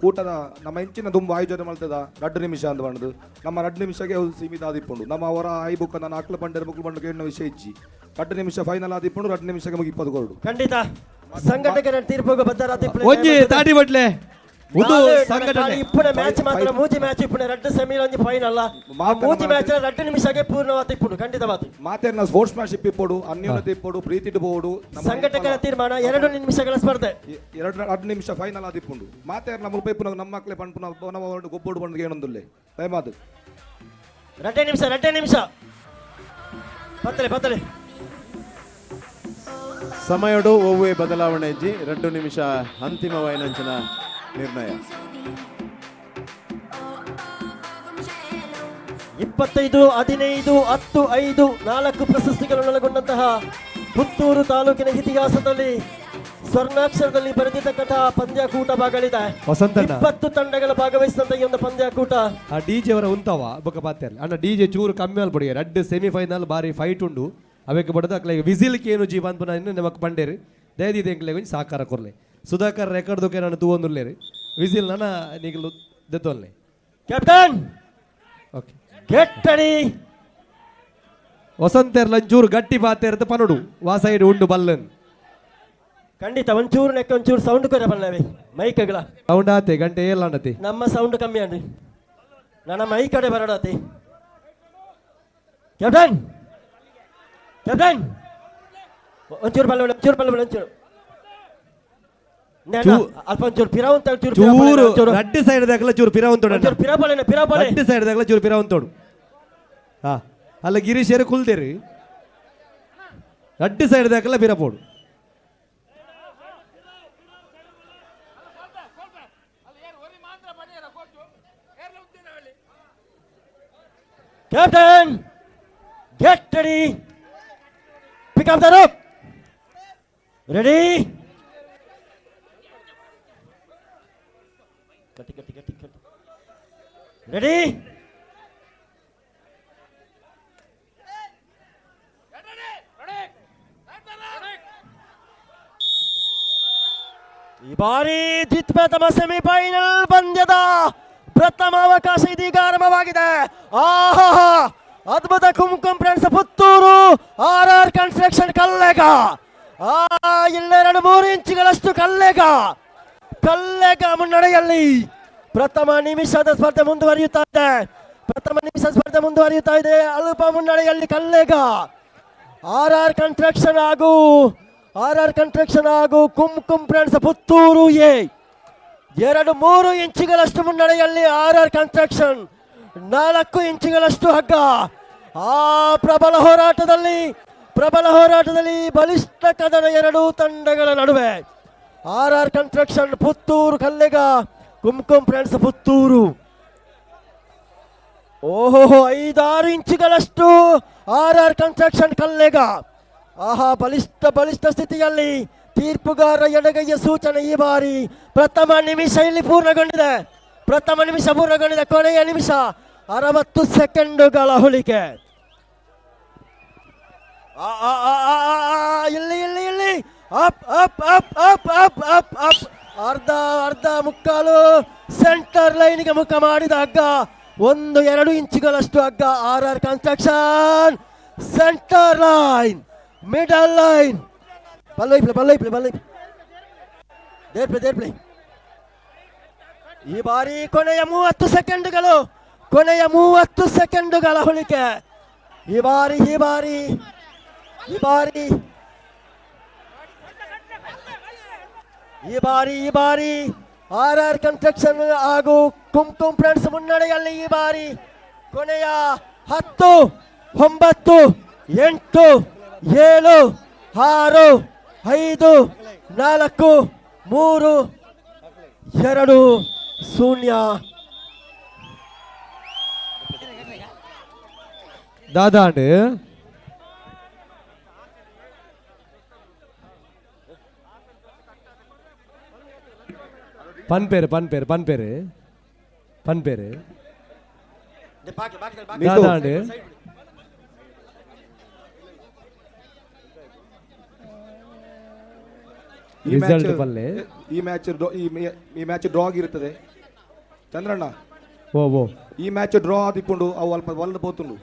ಕೂಟದ ನಮ್ಮ ಹೆಂಚಿನ ದುಂಬು ಆಯೋಜನೆ ಮಾಡ್ತದ 2 ನಿಮಿಷ ಅಂತ ಬಂದು ನಮ್ಮ 2 ನಿಮಿಷಕ್ಕೆ ಅವು ಸೀಮಿತ ಆದಿಪ್ಪುಂಡು. ನಮ್ಮ ಅವರ I book ನಾನು ಅಕ್ಲ ಬಂಡೆರ್ ಮುಕ್ಳು ಬಂಡು ಕೇಳಿನ ವಿಷಯ ಇಜ್ಜಿ. 2 ನಿಮಿಷ ಫೈನಲ್ ಆದಿಪ್ಪುಂಡು, 2 ನಿಮಿಷಕ್ಕೆ ಮುಗಿಪ್ಪದು ಕೊರಡು. ಖಂಡಿತ ಸಂಘಟಕರ ತೀರ್ಪುಗೆ ಬದ್ಧರಾದ ಒಂಜಿ ತಾಟಿ ಬಟ್ಲೆ ಉಂದು ಸಂಘಟನೆ. ಇಪ್ಪುನ ಮ್ಯಾಚ್ ಮಾತ್ರ ಮೂಜಿ ಮ್ಯಾಚ್ ಇಪ್ಪುನ 2 ಸೆಮಿ ಒಂಜಿ ಫೈನಲ್. ಮೂಜಿ ಮ್ಯಾಚ್ 2 ನಿಮಿಷಕ್ಕೆ ಪೂರ್ಣವಾದ ಇಪ್ಪುಂಡು ಖಂಡಿತವಾದ. ಮಾತೇನ ಸ್ಪೋರ್ಟ್ಸ್ ಮ್ಯಾನ್ಶಿಪ್ ಇಪ್ಪೋಡು, ಅನ್ಯೋನ್ಯತೆ ಇಪ್ಪೋಡು, ಪ್ರೀತಿ ಇಡ್ಬೋಡು. ಸಂಘಟಕರ ತೀರ್ಮಾನ 2 ನಿಮಿಷಗಳ ಸ್ಪರ್ಧೆ. 2 ನಿಮಿಷ ಫೈನಲ್ ಆದಿಪ್ಪುಂಡು. ಮಾತೇನ ಮುಲ್ಪ ಇಪ್ಪುನ ನಮ್ಮ ಮಕ್ಕಳೇ ಪನ್ಪುನ ನಮ್ಮ ಗೊಬ್ಬೋಡು ಬಂದು ಏನೊಂದುಲ್ಲೆ ದಯಮಾದು. 2 ನಿಮಿಷ 2 ನಿಮಿಷ ಬತ್ತಲೆ ಬತ್ತಲೆ. ಸಮಯಡು ಒವ್ವೇ ಬದಲಾವಣೆ ಇಜ್ಜಿ. 2 ನಿಮಿಷ ಅಂತಿಮ ವೈನಂಚಿನ ನಿರ್ಣಯ. 25 15 10 5 4 ಪ್ರಶಸ್ತಿಗಳನ್ನು ಒಳಗೊಂಡಂತಹ ಪುತ್ತೂರು ತಾಲೂಕಿನ ಇತಿಹಾಸದಲ್ಲಿ ಸ್ವರ್ಣಾಕ್ಷರದಲ್ಲಿ ಬರೆದಿರ್ತಕ್ಕಂತಹ ಪಂದ್ಯಾಕೂಟ ಭಾಗಗಳಿದೆ. ವಸಂತಣ್ಣ. 20 ತಂಡಗಳ ಭಾಗವಹಿಸಿದಂತಹ ಈ ಒಂದು ಪಂದ್ಯಾಕೂಟ. ಆ ಡಿಜೆ ಅವರ ಉಂತವ ಬೊಕ್ಕ ಪಾತೆ ಅಣ್ಣ ಡಿಜೆ ಚೂರು ಕಮ್ಮಿ ಅಲ್ಪಡಿ. 2 ಸೆಮಿಫೈನಲ್ ಬಾರಿ ಫೈಟ್ ಉಂಡು. ಅವೆಕ್ ಬಡದ ಅಕ್ಲೆ ವಿಸಿಲ್ಕೆ ಏನು ಜೀವನ್ ಪುನ ನಮಕ್ ಪಂಡೇರು ದಯದಿದೆ ಎಂಕ್ಲೆ ಒಂಜಿ ಸಹಕಾರ ಕೊರ್ಲೆ. ಸುಧಾಕರ್ ರೆಕಾರ್ಡ್ ದುಕೆ ನಾನು ತೂವೊಂದುಲ್ಲೇರು ವಿಸಿಲ್ ನನ ನಿಗಲು ದೆತ್ತೊಲ್ಲೆ. Captain okay get ready. ವಸಂತೆರ್ಲ ಒಂಚೂರು ಗಟ್ಟಿ ಪಾತೆರ್ದು ಪನೊಡು ವಾ ಸೈಡ್ ಉಂಡು ಬಲ್ಲನ್. ಖಂಡಿತ ಒಂಚೂರು ನೆಕ್ಕ ಒಂಚೂರು ಸೌಂಡ್ ಕೊರ ಬಲ್ಲವೆ ಮೈಕ್ಗಳ. ಸೌಂಡ್ ಆತೆ ಗಂಟೆ ಏಲಾಂಡತೆ. ನಮ್ಮ ಸೌಂಡ್ ಕಮ್ಮಿ ಅಂడి, ನನ್ನ ಮೈ ಕಡೆ ಬರಡಾತಿ. ಕ್ಯಾಪ್ಟನ್ ಕ್ಯಾಪ್ಟನ್ ಒಂಚೂರು ಬಲ್ಲ, ಒಂಚೂರು ಬಲ್ಲ, ಒಂಚೂರು ಅಲ್ಪ ಒಂಚೂರು ಪಿರಾವಂತ, ಚೂರು ರಡ್ಡು ಸೈಡ್ ದಾಗಲ ಚೂರು ಪಿರಾವಂತೋಡು, ಪಿರಾಪಲೆ ಪಿರಾಪಲೆ ರಡ್ಡು ಸೈಡ್ ದಾಗಲ ಚೂರು ಪಿರಾವಂತೋಡು. ಹಾ ಅಲ್ಲ ಗಿರೀಶರು ಕುಲ್ದೇರಿ ರಡ್ಡು side ದಾಗಲ ಪಿರಾಪೋಡು. Captain get ready, pick up the rope, ready. ಗಟ್ಟಿ ಗಟ್ಟಿ ಗಟ್ಟಿ ಗಟ್ಟಿ ರೆಡಿ. ಈ ಬಾರಿ ದ್ವಿಪ್ರಥಮ ಸೆಮಿಫೈನಲ್ ಪಂದ್ಯದ ಪ್ರಥಮ ಅವಕಾಶ ಇದೀಗ ಆರಂಭವಾಗಿದೆ. ಆಹಾ ಅದ್ಭುತ Kumkum friends Puttur, R R construction Kallega. ಆ ಇಲ್ಲೆರಡು 3 ಇಂಚುಗಳಷ್ಟು ಕಲ್ಲೆಗ, ಕಲ್ಲೆಗ ಮುನ್ನಡೆಯಲ್ಲಿ. ಪ್ರಥಮ ನಿಮಿಷದ ಸ್ಪರ್ಧೆ ಮುಂದುವರಿಯುತ್ತಾ ಇದೆ, ಪ್ರಥಮ ನಿಮಿಷ ಸ್ಪರ್ಧೆ ಮುಂದುವರಿಯುತ್ತಾ ಇದೆ. ಅಲ್ಪ ಮುನ್ನಡೆಯಲ್ಲಿ ಕಲ್ಲೆಗ. ಆರ್ ಆರ್ ಕನ್ಸ್ಟ್ರಕ್ಷನ್ ಹಾಗೂ ಆರ್ ಆರ್ ಕನ್ಸ್ಟ್ರಕ್ಷನ್ ಹಾಗೂ ಕುಂಕುಂ ಫ್ರೆಂಡ್ಸ್ ಪುತ್ತೂರು ಎ 2-3 ಇಂಚುಗಳಷ್ಟು ಮುನ್ನಡೆಯಲ್ಲಿ ಆರ್ ಆರ್ ಕನ್ಸ್ಟ್ರಕ್ಷನ್, 4 ಇಂಚುಗಳಷ್ಟು ಹಗ್ಗ. ಆ ಪ್ರಬಲ ಹೋರಾಟದಲ್ಲಿ, ಪ್ರಬಲ ಹೋರಾಟದಲ್ಲಿ ಬಲಿಷ್ಠ ಕದನ ಎರಡೂ ತಂಡಗಳ ನಡುವೆ. R R construction Puttur Kallega, Kumkum friends Puttur. ಓಹೋ 5-6 ಇಂಚುಗಳಷ್ಟು ಆರ್ ಆರ್ ಕನ್ಸ್ಟ್ರಕ್ಷನ್ ಕಲ್ಲೆಗ. ಆಹಾ ಬಲಿಷ್ಠ ಬಲಿಷ್ಠ ಸ್ಥಿತಿಯಲ್ಲಿ ತೀರ್ಪುಗಾರ ಎಡಗೈಯ ಸೂಚನೆ ಈ ಬಾರಿ. ಪ್ರಥಮ ನಿಮಿಷ ಇಲ್ಲಿ ಪೂರ್ಣಗೊಂಡಿದೆ, ಪ್ರಥಮ ನಿಮಿಷ ಪೂರ್ಣಗೊಂಡಿದೆ. ಕೊನೆಯ ನಿಮಿಷ 60 ಸೆಕೆಂಡುಗಳ ಹುಳಿಕೆ. ಇಲ್ಲಿ ಇಲ್ಲಿ ಇಲ್ಲಿ up up up up up up up ಅರ್ಧ ಅರ್ಧ ಮುಕ್ಕಾಲು ಸೆಂಟರ್ ಲೈನ್ಗೆ ಮುಖ ಮಾಡಿದ ಹಗ್ಗ, 1-2 ಇಂಚುಗಳಷ್ಟು ಹಗ್ಗ. R R construction centre line, middle line. ಬಲ್ಲೈಪ್ಲೆ ಬಲ್ಲೈಪ್ಲೆ ಬಲ್ಲೈಪ್ ದೇರ್ಪ್ಲೆ ದೇರ್ಪ್ಲೆ. ಈ ಬಾರಿ ಕೊನೆಯ 30 ಸೆಕೆಂಡುಗಳು, ಕೊನೆಯ 30 ಸೆಕೆಂಡುಗಳ ಹುಳಿಕೆ. ಈ ಬಾರಿ ಈ ಬಾರಿ ಈ ಬಾರಿ ಈ ಬಾರಿ ಈ ಬಾರಿ ಆರ್ ಆರ್ ಕನ್ಸ್ಟ್ರಕ್ಷನ್ ಹಾಗೂ ಕುಂಕುಂ ಫ್ರೆಂಡ್ಸ್ ಮುನ್ನಡೆಯಲ್ಲಿ. ಈ ಬಾರಿ ಕೊನೆಯ 10, 9, 8, 7, 6, 5, 4, 3, 2, 0. ದಾದಾಂಡ್ ಪನ್ಪೇರು ಪನ್ಪೇರು ಪನ್ಪೇರು ಪನ್ಪೇರು ದಾದಾಂಡ್. ರಿಸಲ್ಟ್ ಪಲ್ಲೆ. ಈ ಮ್ಯಾಚ್ ಈ ಮ್ಯಾಚ್ ಡ್ರಾ ಆಗಿರುತ್ತದೆ ಚಂದ್ರಣ್ಣ. ಓ ಓ ಈ ಮ್ಯಾಚ್ ಡ್ರಾ ಆದಿಪ್ಪುಂಡು, ಅವು ಅಲ್ಪ ಒಲ್ದ ಪೋತುಂಡು.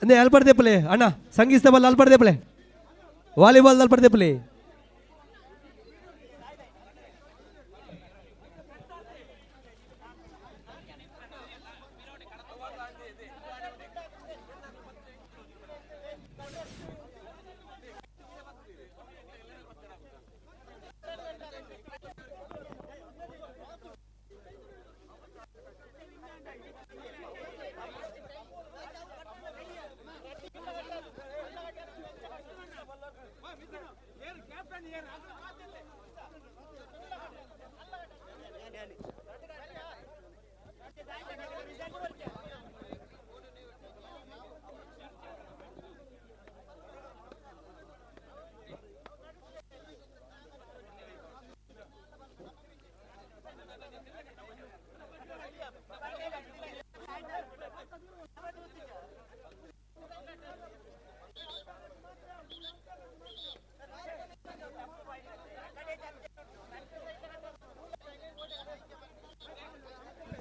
ಅಂದ್ರೆ ಅಲ್ಪಡ್ದೆ ಪಲೆ ಅಣ್ಣ, ಸಂಗೀತ ಬಲ್ಲ ಅಲ್ಪಡ್ದೆ ಪಲೆ, ವಾಲಿಬಾಲ್ ಅಲ್ಪಡ್ದೆ ಪಲೆ.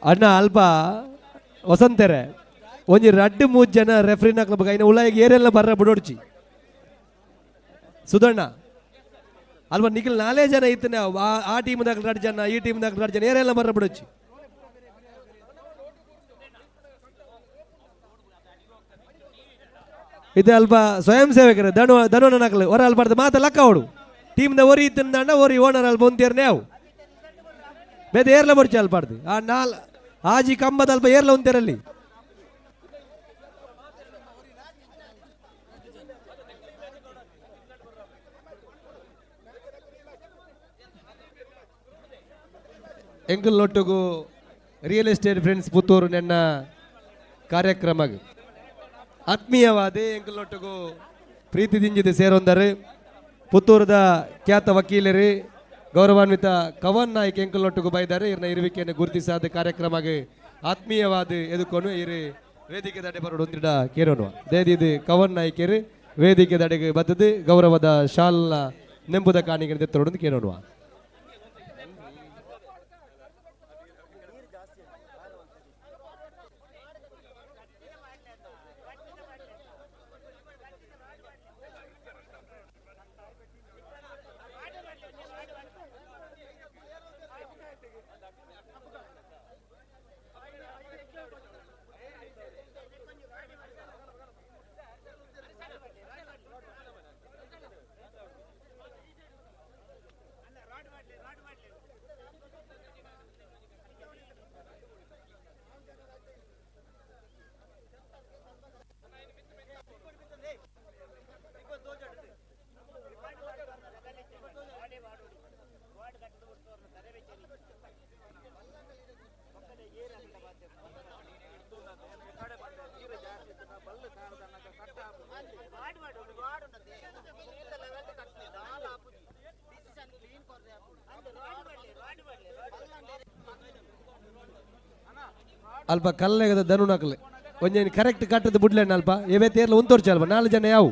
ಅಣ್ಣ ಅಲ್ಪ ವಸಂತೆರೆ ಒಂಜಿ ರಡ್ಡ್ ಮೂಜ್ ಜನ ರೆಫ್ರಿನಕ್ಲ ಬೊಕ ಐನ ಉಲಾಯಿಗ್ ಏರೆಲ್ಲ ಬರ್ರ ಬುಡೊಡ್ಚಿ ಸುಧಣ್ಣ ಅಲ್ಪ ನಿಖಿಲ್ ನಾಲೇ ಜನ ಇತ್ತನೆ ಆ ಟೀಮ್ ದಾಖಲು ರಡ್ಡ್ ಜನ ಈ ಟೀಮ್ ದಾಖಲು ರಡ್ಡ್ ಜನ ಏರೆಲ್ಲ ಬರ್ರ ಬುಡೊಡ್ಚಿ ಇದು ಅಲ್ಪ ಸ್ವಯಂ ಸೇವಕರು ದನು ದನುವನ ನಕಲು ಹೊರ ಅಲ್ಪ ಮಾತ ಲಕ್ಕ ಅವಡು ಟೀಮ್ದ ಒರಿ ಇತ್ತಿಂದ ಒರಿ ಓನರ್ ಅಲ್ಪ ಒಂತೇರ್ನೆ ಅವು ಬೇರೆ ಏರ್ಲ ಬರ್ಚಿ ಅಲ್ಪಾಡ್ದು ಆ ನಾಲ್ ಆಜಿ ಕಂಬದ ಅಲ್ಪ ಏರ್ಲ ಒಂತೇರಲ್ಲಿ ಎಂಕಲ್ ಒಟ್ಟುಗು ರಿಯಲ್ ಎಸ್ಟೇಟ್ ಫ್ರೆಂಡ್ಸ್ ಪುತ್ತೂರು ನೆನ್ನ ಕಾರ್ಯಕ್ರಮ ಆತ್ಮೀಯವಾದ ಎಂಕಲ್ ಒಟ್ಟುಗು ಪ್ರೀತಿ ದಿಂಜಿದ ಸೇರೊಂದರು ಪುತ್ತೂರದ ಖ್ಯಾತ ವಕೀಲರು ಗೌರವಾನ್ವಿತ ಕವನ್ ನಾಯ್ಕ ಎಂಕಲ್ ಒಟ್ಟುಗು ಬೈದಾರೆ ಇರ್ನ ಇರುವಿಕೆಯನ್ನು ಗುರುತಿಸಾದ ಕಾರ್ಯಕ್ರಮಕ್ಕೆ ಆತ್ಮೀಯವಾದ ಎದುಕೊಂಡು ಇರು ವೇದಿಕೆ ದಡೆ ಬರೋಡು ಒಂದಿಡ ಕೇರೋನು ದೇದಿದು ಕವನ್ ನಾಯ್ಕರು ವೇದಿಕೆ ದಡೆಗೆ ಬತ್ತದು ಗೌರವದ ಶಾಲ್ನ ನೆಂಬುದ ಕಾಣಿಕೆ ತೆತ್ತರೋಡು ಕೇರೋನುವ. ಅಲ್ಪ ಕಲ್ಲೆಗದ ದನು ನಕಲೆ ಒಂಜೇನು ಕರೆಕ್ಟ್ ಕಟ್ಟದ ಬುಡ್ಲೆಣ್ಣ ಅಲ್ಪ ಏವೇ ತೇರ್ಲ ಉಂತೋರ್ಚ ಅಲ್ಪ ನಾಲ್ ಜನ ಯಾವು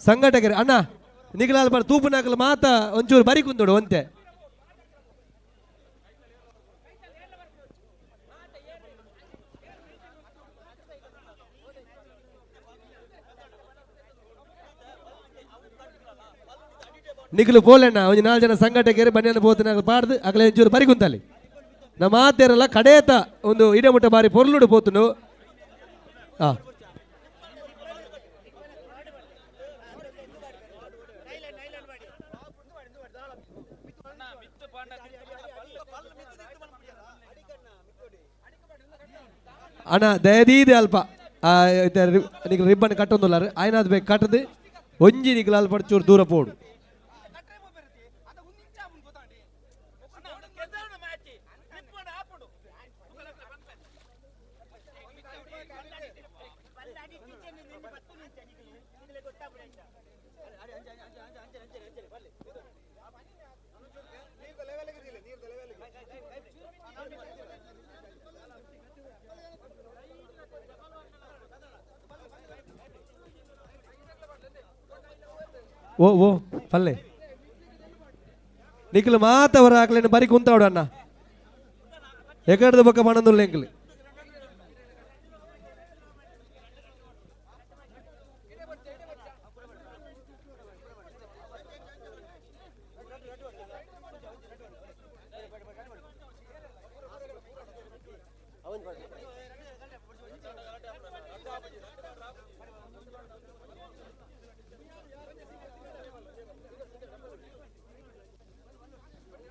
ಸಂಘಟಕರು ಅಣ್ಣ ನಿಗಲಾಲ್ ಬಾರ್ ತೂಪು ನಾಕಲ್ ಮಾತ ಒಂಚೂರು ಬರಿ ಕುಂದೋಡು ಒಂತೆ ನಿಖಲು ಪೋಲೆಣ್ಣ ಒಂಜಿ ನಾಲ್ ಜನ ಸಂಘಟಕರು ಬನ್ನಿಯನ್ನು ಪೋತಿನ ಪಾಡ್ದು ಅಗಲ ಒಂಚೂರು ಬರಿ ಕುಂತಲ್ಲಿ ನಮ್ಮ ಮಾತೇರಲ್ಲ ಕಡೇತ ಒಂದು ಇಡಮುಟ್ಟ ಬಾರಿ ಪೊರ್ಲುಡು ಪೋತುನು ಆ ಅಣ್ಣ ದಯದೀದೆ ಅಲ್ಪ ನಿಖಲ್ ರಿಬ್ಬನ್ ಕಟ್ಟೊಂದುಲ್ಲಾರು ಆಯ್ನಾದ್ ಬೇಕು ಕಟ್ಟದು ಒಂಜಿ ನಿಖಲ್ ಅಲ್ಪ ಚೂರು ದೂರ ಪೋಡು. ಓ ಓ ಪಲ್ಲೆ ನಿಖಲ್ ಮಾತವರ ಹಾಕ್ಲೇನು ಬರಿ ಕುಂತಾವಡು ಅಣ್ಣ ಎಕಡ್ದ ಬೊಕ್ಕ ಮಣಂದುಲ್ಲ ಎಂಕಲ್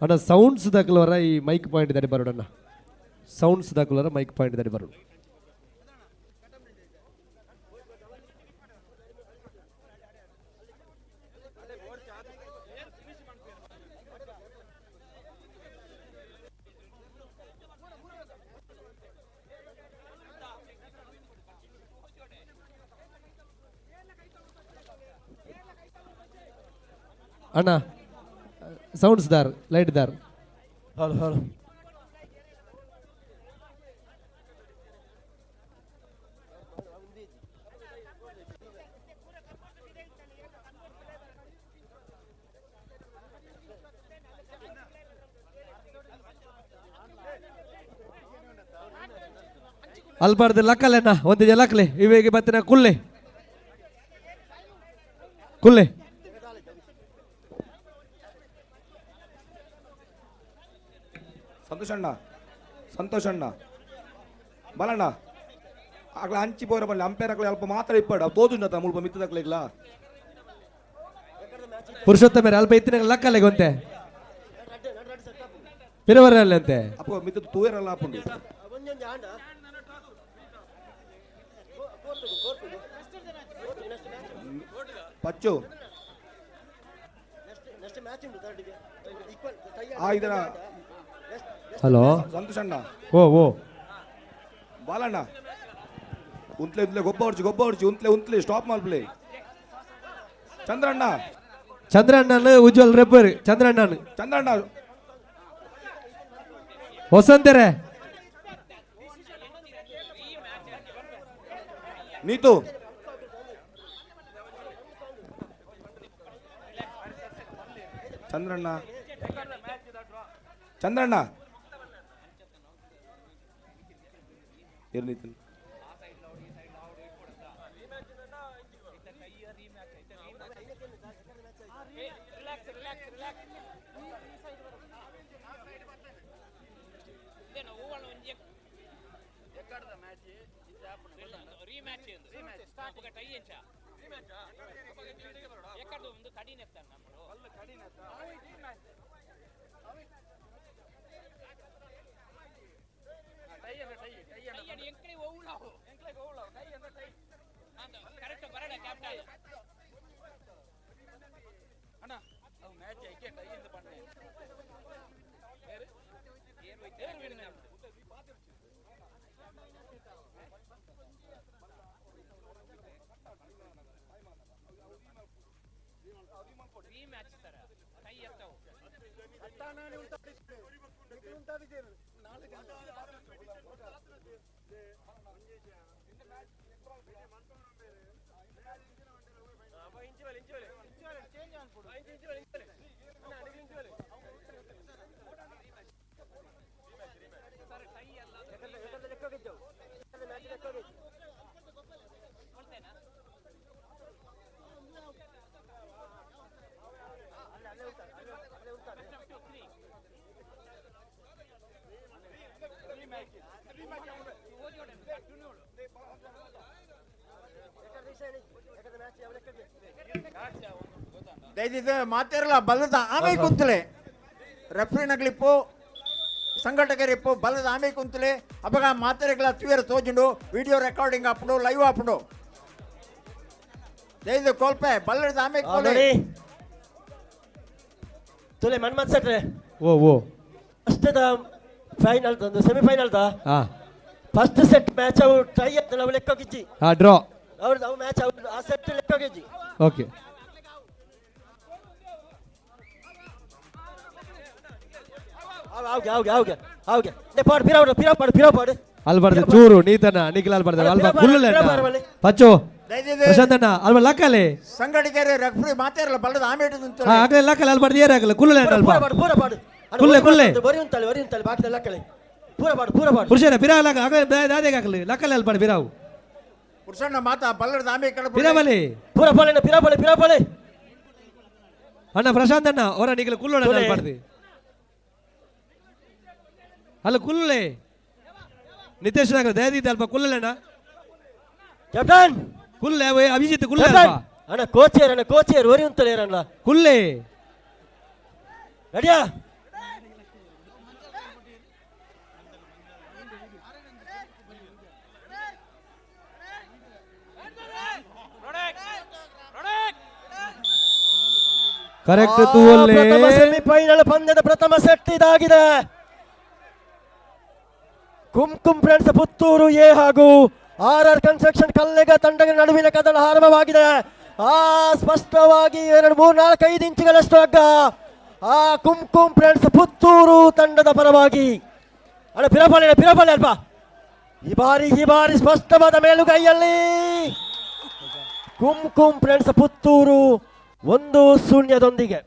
ಅಣ್ಣ ಸೌಂಡ್ಸ್ ದಾಖಲವರ ಈ ಮೈಕ್ ಪಾಯಿಂಟ್ ದಾಡಿ ಬರೋಣ ಸೌಂಡ್ಸ್ ದಾಖಲವರ ಮೈಕ್ ಪಾಯಿಂಟ್ ದಾಡಿ ಬರೋಣ. ಅಣ್ಣ ಸೌಂಡ್ಸ್ ದಾರ್ ಲೈಟ್ ದಾರ್ ಹಲೋ ಹಲೋ ಅಲ್ಬಾರ್ದು ಲಕ್ಕಲೆನ ಒಂದು ಲಕ್ಲೆ ಇವೇಗೆ ಬತ್ತಿನ ಕುಲ್ಲೆ ಕುಲ್ಲೆ. ಸಂತೋಷಣ್ಣ, ಸಂತೋಷಣ್ಣ, ಬಲಣ್ಣ ಆಗಲ ಅಂಚಿ ಪೋರ ಬಲ್ಲ ಅಂಪೇರ್ ಅಕ್ಲೆ ಅಲ್ಪ ಮಾತ್ರ ಇಪ್ಪಡ ತೋಜುಂಡ ಮುಲ್ಪ ಮಿತ್ತದಕ್ಲೆಗ್ಲ. ಪುರುಷೋತ್ತಮ ಅಲ್ಪ ಇತ್ತಿನ ಲಕ್ಕಲೆ ಗೊಂತೆ ಪಿರವರಲ್ಲಿ ಅಂತೆ. ಅಪ್ಪ ಮಿತ್ತ ತೂಯರಲ್ಲ ಆಪುಂಡು. ಪಚ್ಚು ಆ ಇದರ. ಹಲೋ ಸಂತೋಷಣ್ಣ. ಓ ಓ ಬಾಲಣ್ಣ ಉಂತ್ಲೆ ಉಂತ್ಲೆ ಗೊಬ್ಬ ಹೊಡ್ಚಿ ಗೊಬ್ಬ ಹೊಡ್ಚಿ ಉಂತ್ಲೆ ಉಂತ್ಲೆ ಸ್ಟಾಪ್ ಮಲ್ಪ್ಲೆ. ಚಂದ್ರಣ್ಣ ಚಂದ್ರಣ್ಣನ್ ಉಜ್ವಲ್ ರೆಬ್ಬರ್ ಚಂದ್ರಣ್ಣನ್ ಚಂದ್ರಣ್ಣ ವಸಂತರೇ ನೀತು ಚಂದ್ರಣ್ಣ ಚಂದ್ರಣ್ಣ ಇರ್ನಿತನ್. ದಯದಿದ್ದು ಮಾತಿರಲ್ಲ ಬಲದ ಆಮೆ ಕುಂತಲೆ ರೆಫ್ರಿನಗ್ಲಿಪ್ಪು ಸಂಘಟಕರಿಪ್ಪು ಬಲದ ಆಮೆ ಕುಂತಲೆ ಅಪಗ ಮಾತೆರೆಗ್ಲ ತುಯರ ತೋಜುಂಡು ವಿಡಿಯೋ ರೆಕಾರ್ಡಿಂಗ್ ಆಪುಂಡು ಲೈವ್ ಆಪುಂಡು ದಯದಿದ್ದು ಕೋಲ್ಪೆ ಬಲ್ಲದ ಆಮೆ ಕೋಲೆ ತುಲೆ ಮನ್ಮತ್ ಸಟ್ರೆ ಓ ಓ ಅಷ್ಟದ ಫೈನಲ್ ತಂದು semifinal the first set match ಅವು ಟೈ ಆಯ್ತು ನಾವು ಲೆಕ್ಕೋಗಿಜ್ಜಿ ಡ್ರಾ ಅವ್ರದ್ದು ಅವು ಮ್ಯಾಚ್ ಅವ್ರದ್ದು ಆ ಸೆಟ್ ಲೆಕ್ಕೋಗಿಜ್ಜಿ. ಓಕೆ ಅವ್ಗೆ ಅವ್ಗೆ ಅವ್ಗೆ ಅವ್ಗೆ ಪಾಡು ಪಿರಾವ್ ಪಿರಾವ್ ಪಾಡು ಪಿರಾವ್ ಪಾಡು ಅಲ್ಬಾರ್ದು ಚೂರು ನೀತನ ನಿಖಿಲ್ ಅಲ್ಬಾರ್ದು ಅಲ್ಬ ಕುಲ್ಲಲೆ ಪಚ್ಚು ಪ್ರಶಾಂತಣ್ಣ ಅಲ್ಬ ಲಕ್ಕಲೆ ಸಂಘಟಕರು ರೆಫ್ರಿ ಮಾತಿರಲ್ಲ ಬಲ್ಲದ ಆಮೆ ಆಗಲೇ ಲಕ್ಕಲೆ ಅಲ್ಬಾರ್ದು ಏರ್ ಆಗಲ್ಲ ಕುಲ್ಲಲೆ ಅಲ್ಪ ಪಾಡು ಪೂರ ಪಾಡು ಕುಲ್ಲೆ ಕುಲ್ಲೆ ಬರಿ ಉಂತಲೆ ಬರಿ ಉಂತಲೆ ಬಾಕಿ ಲಕ್ಕಲೆ ಪೂರ ಪಾಡು ಪೂರ ಪಾಡು ಪುರುಷರ ಬಿರಾವ್ ಲಕ್ಕ ಆಗಲೇ ದಾದೆಗೆ ಆಗಲಿ ಲಕ್ಕಲೆ ಅಲ್ಬಾರ್ದು ಬಿರಾವು ಪುರುಷಣ್ಣ ಮಾತಾ ಬಲ್ಲದ ಆಮೆ ಕಡೆ ಬಿರಾವಲಿ ಪೂರ ಪಾಳೆ ಪಿರಾವ್ ಪಾಳೆ ಪಿರಾವ್ ಪಾಳೆ ಅಣ್ಣ ಪ್ರಶಾಂತ್ ಅಣ್ಣ ಅವರ ನಿಖಿಲ್ ಕುಲ್ಲೋಣ ಅಲ್ಬಾರ್ದು ಅಲ್ಲ ಕುಲ್ಲಲೆ ನಿತೇಶ್ ನಾಗರ್ ದಯದಿದ್ದ ಅಲ್ಪ ಕುಲ್ಲಲೆಣ್ಣ ಕ್ಯಾಪ್ಟನ್ ಕುಲ್ಲೆ ಅಭಿಜಿತ್ ಕುಲ್ಲೆ ಅಲ್ಪ ಅಣ್ಣ ಕೋಚೇರ್ ಅಣ್ಣ ಕೋಚೇರ್ ಒರಿ ಉಂತಲೆ ಅಣ್ಣ ಕುಲ್ಲೆ ರೆಡಿಯಾ ಕರೆಕ್ಟ್ ತೂವಲ್ಲೇ ಪ್ರಥಮ ಸೆಮಿಫೈನಲ್ ಪಂದ್ಯದ ಪ್ರಥಮ ಸೆಟ್ ಇದಾಗಿದೆ. ಕುಂಕುಂ ಫ್ರೆಂಡ್ಸ್ ಪುತ್ತೂರು ಎ ಹಾಗೂ ಆರ್ ಆರ್ ಕನ್ಸ್ಟ್ರಕ್ಷನ್ ಕಲ್ಲೆಗ ತಂಡದ ನಡುವಿನ ಕದನ ಆರಂಭವಾಗಿದೆ. ಆ ಸ್ಪಷ್ಟವಾಗಿ 2 3 4 5 ಇಂಚುಗಳಷ್ಟು ಹಗ್ಗ ಆ ಕುಂಕುಂ ಫ್ರೆಂಡ್ಸ್ ಪುತ್ತೂರು ತಂಡದ ಪರವಾಗಿ. ಅಣ್ಣ ಪಿರಪಾಳೆ ಪಿರಪಾಳೆ ಅಲ್ಪ ಈ ಬಾರಿ ಸ್ಪಷ್ಟವಾದ ಮೇಲುಗೈಯಲ್ಲಿ ಕುಂಕುಂ ಫ್ರೆಂಡ್ಸ್ ಪುತ್ತೂರು 1-0ದೊಂದಿಗೆ.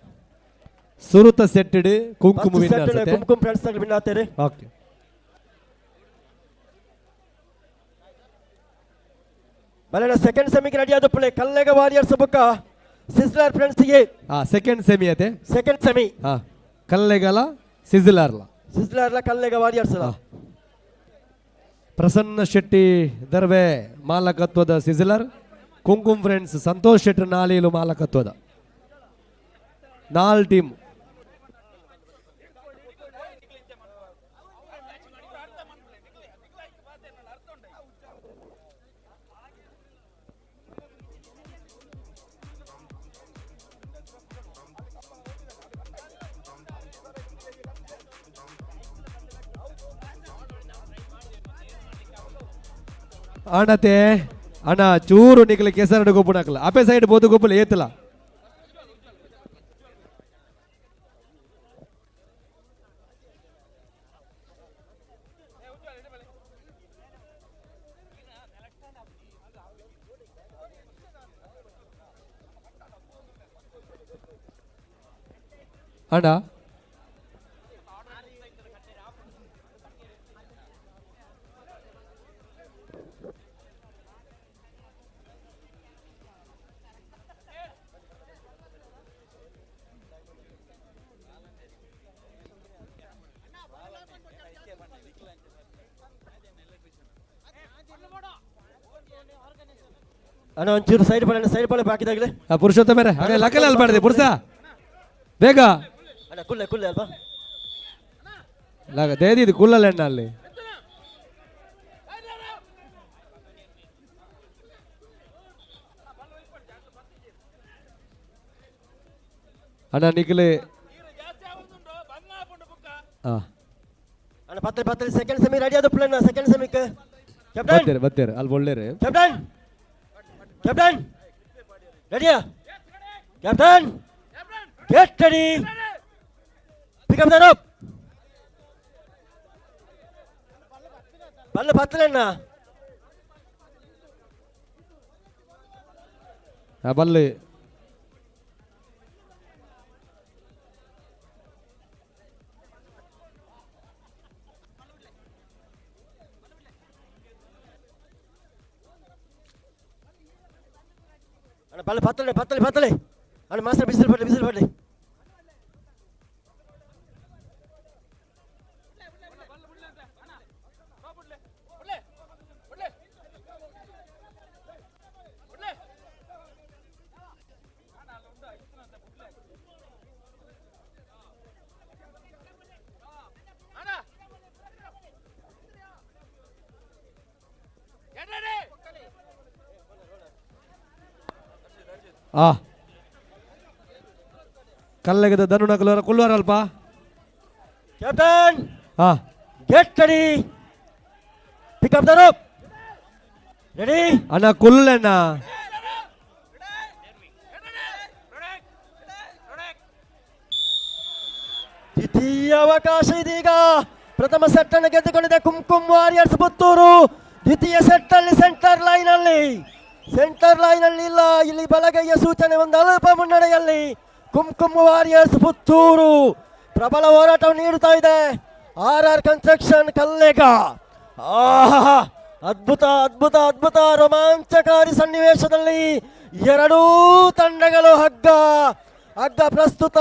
ಸುರುತ set Kumkuma Kumkum friends win ಆಗ್ತಾರೆ. ಓಕೆ. ಬಲನ ಸೆಕೆಂಡ್ ಸೆಮಿಗೆ ರೆಡಿ ಆದ ಪುಳೆ ಕಲ್ಲೆಗ ವಾರಿಯರ್ಸ್ ಬುಕ್ಕ ಸಿಸ್ಲರ್ ಫ್ರೆಂಡ್ಸ್ಗೆ. ಸೆಕೆಂಡ್ ಸೆಮಿ ಅತೆ? Second semi. ಕಲ್ಲೆಗಲ ಸಿಸಿಲಾರ್ಲ. ಸಿಸ್ಲರ್ಲ ಕಲ್ಲೆಗ ವಾರಿಯರ್ಸ್. ಪ್ರಸನ್ನ ಶೆಟ್ಟಿ ದರ್ವೆ ಮಾಲಕತ್ವದ ಸಿಸಿಲರ್, ಕುಂಕುಮ್ ಫ್ರೆಂಡ್ಸ್ ಸಂತೋಷ್ ಶೆಟ್ಟಿ ನಾಲೀಲು ಮಾಲಕತ್ವದ ನಾಲ್ ಟೀಮ್. ಅಣ್ಣತೆ ಅಣ್ಣ ಚೂರು ನಿಕಲ ಕೆಸರಡು ಗೊಬ್ಬು ಅಪೆ ಸೈಡ್ ಬೋದು ಗೊಬ್ಬುಲ ಏತಲ. ಅಣ್ಣ ಅಣ್ಣ ಒಂಚೂರು ಸೈಡ್ ಬಳೆ, ಸೈಡ್ ಬಳೆ ಬಾಕಿದಾಗಲೇ. ಪುರುಷೋತ್ತಮರೇ ಅದೇ ಲಕಲ್ ಅಲ್ಬಾರ್ದೆ ಪುರುಷ ಬೇಗ. ಅಣ್ಣ ಕುಲ್ಲೆ ಕುಲ್ಲೆ ಅಲ್ವಾ? ಲಾಗ ದೇದಿದ್ದು ಕುಲ್ಲಲ್ಲ ಅಣ್ಣ ಅಲ್ಲಿ. ಅಣ್ಣ ನಿಖಲೆ ಅಣ್ಣ ಪತ್ರೆ ಪತ್ರೆ ಸೆಕೆಂಡ್ ಸೆಮಿ ರೆಡಿ ಆದ ಪ್ಲೇನ್ ಸೆಕೆಂಡ್ ಸೆಮಿಕ್ ಕ್ಯಾಪ್ಟನ್ ಬರ್ತೀರಿ ಬರ್ತೀರಿ ಅಲ್ಲಿ ಒಳ್ಳೇರಿ. ಕ್ಯಾಪ್ಟನ್ ಕ್ಯಾಪ್ಟನ್ ರೆಡಿಯಾ? Captain get ready, pick up the rope. ಬಲ್ಲ ಪತ್ತಲಣ್ಣ. ಬಲ್ಲೆ ಅಣ್ಣ ಬಲ್ಲ ಪತ್ತಲೆ ಪತ್ತಲೆ ಪತ್ತಲೆ ಅಣ್ಣ ಮಾಸ್ಟರ್ ಬಿಸಿಲು ಪಡ್ಲಿ ಬಿಸಿಲು ಪಡ್ಲಿ. ಆ ಕಲ್ಲಗದ ಧನುನ ಕಲ್ಲುವರ ಕುಲ್ಲುವರ ಅಲ್ಪ. Captain get ready, pick up the rope, ready. ಅಣ್ಣ ಕುಲ್ಲಣ್ಣ. ದ್ವಿತೀಯ ಅವಕಾಶ ಇದೀಗ ಪ್ರಥಮ ಸೆಟ್ ಅನ್ನು ಗೆದ್ದುಕೊಂಡಿದೆ ಕುಂಕುಮ್ ವಾರಿಯರ್ಸ್ ಪುತ್ತೂರು. ದ್ವಿತೀಯ ಸೆಟ್ ಅಲ್ಲಿ ಸೆಂಟರ್ ಲೈನ್ ಅಲ್ಲಿ, ಸೆಂಟರ್ ಲೈನ್ ಅಲ್ಲಿ ಇಲ್ಲ, ಇಲ್ಲಿ ಬಲಗೈಯ ಸೂಚನೆ ಒಂದು ಅಲ್ಪ ಮುನ್ನಡೆಯಲ್ಲಿ ಕುಂಕುಮ್ ವಾರಿಯರ್ಸ್ ಪುತ್ತೂರು ಪ್ರಬಲ ಹೋರಾಟವನ್ನು ನೀಡುತ್ತಾ ಇದೆ. ಆರ್ ಆರ್ ಕನ್ಸ್ಟ್ರಕ್ಷನ್ ಕಲ್ಲೇಗ. ಆಹಾ, ಅದ್ಭುತ ಅದ್ಭುತ ಅದ್ಭುತ ರೋಮಾಂಚಕಾರಿ ಸನ್ನಿವೇಶದಲ್ಲಿ ಎರಡೂ ತಂಡಗಳು ಹಗ್ಗ ಹಗ್ಗ. ಪ್ರಸ್ತುತ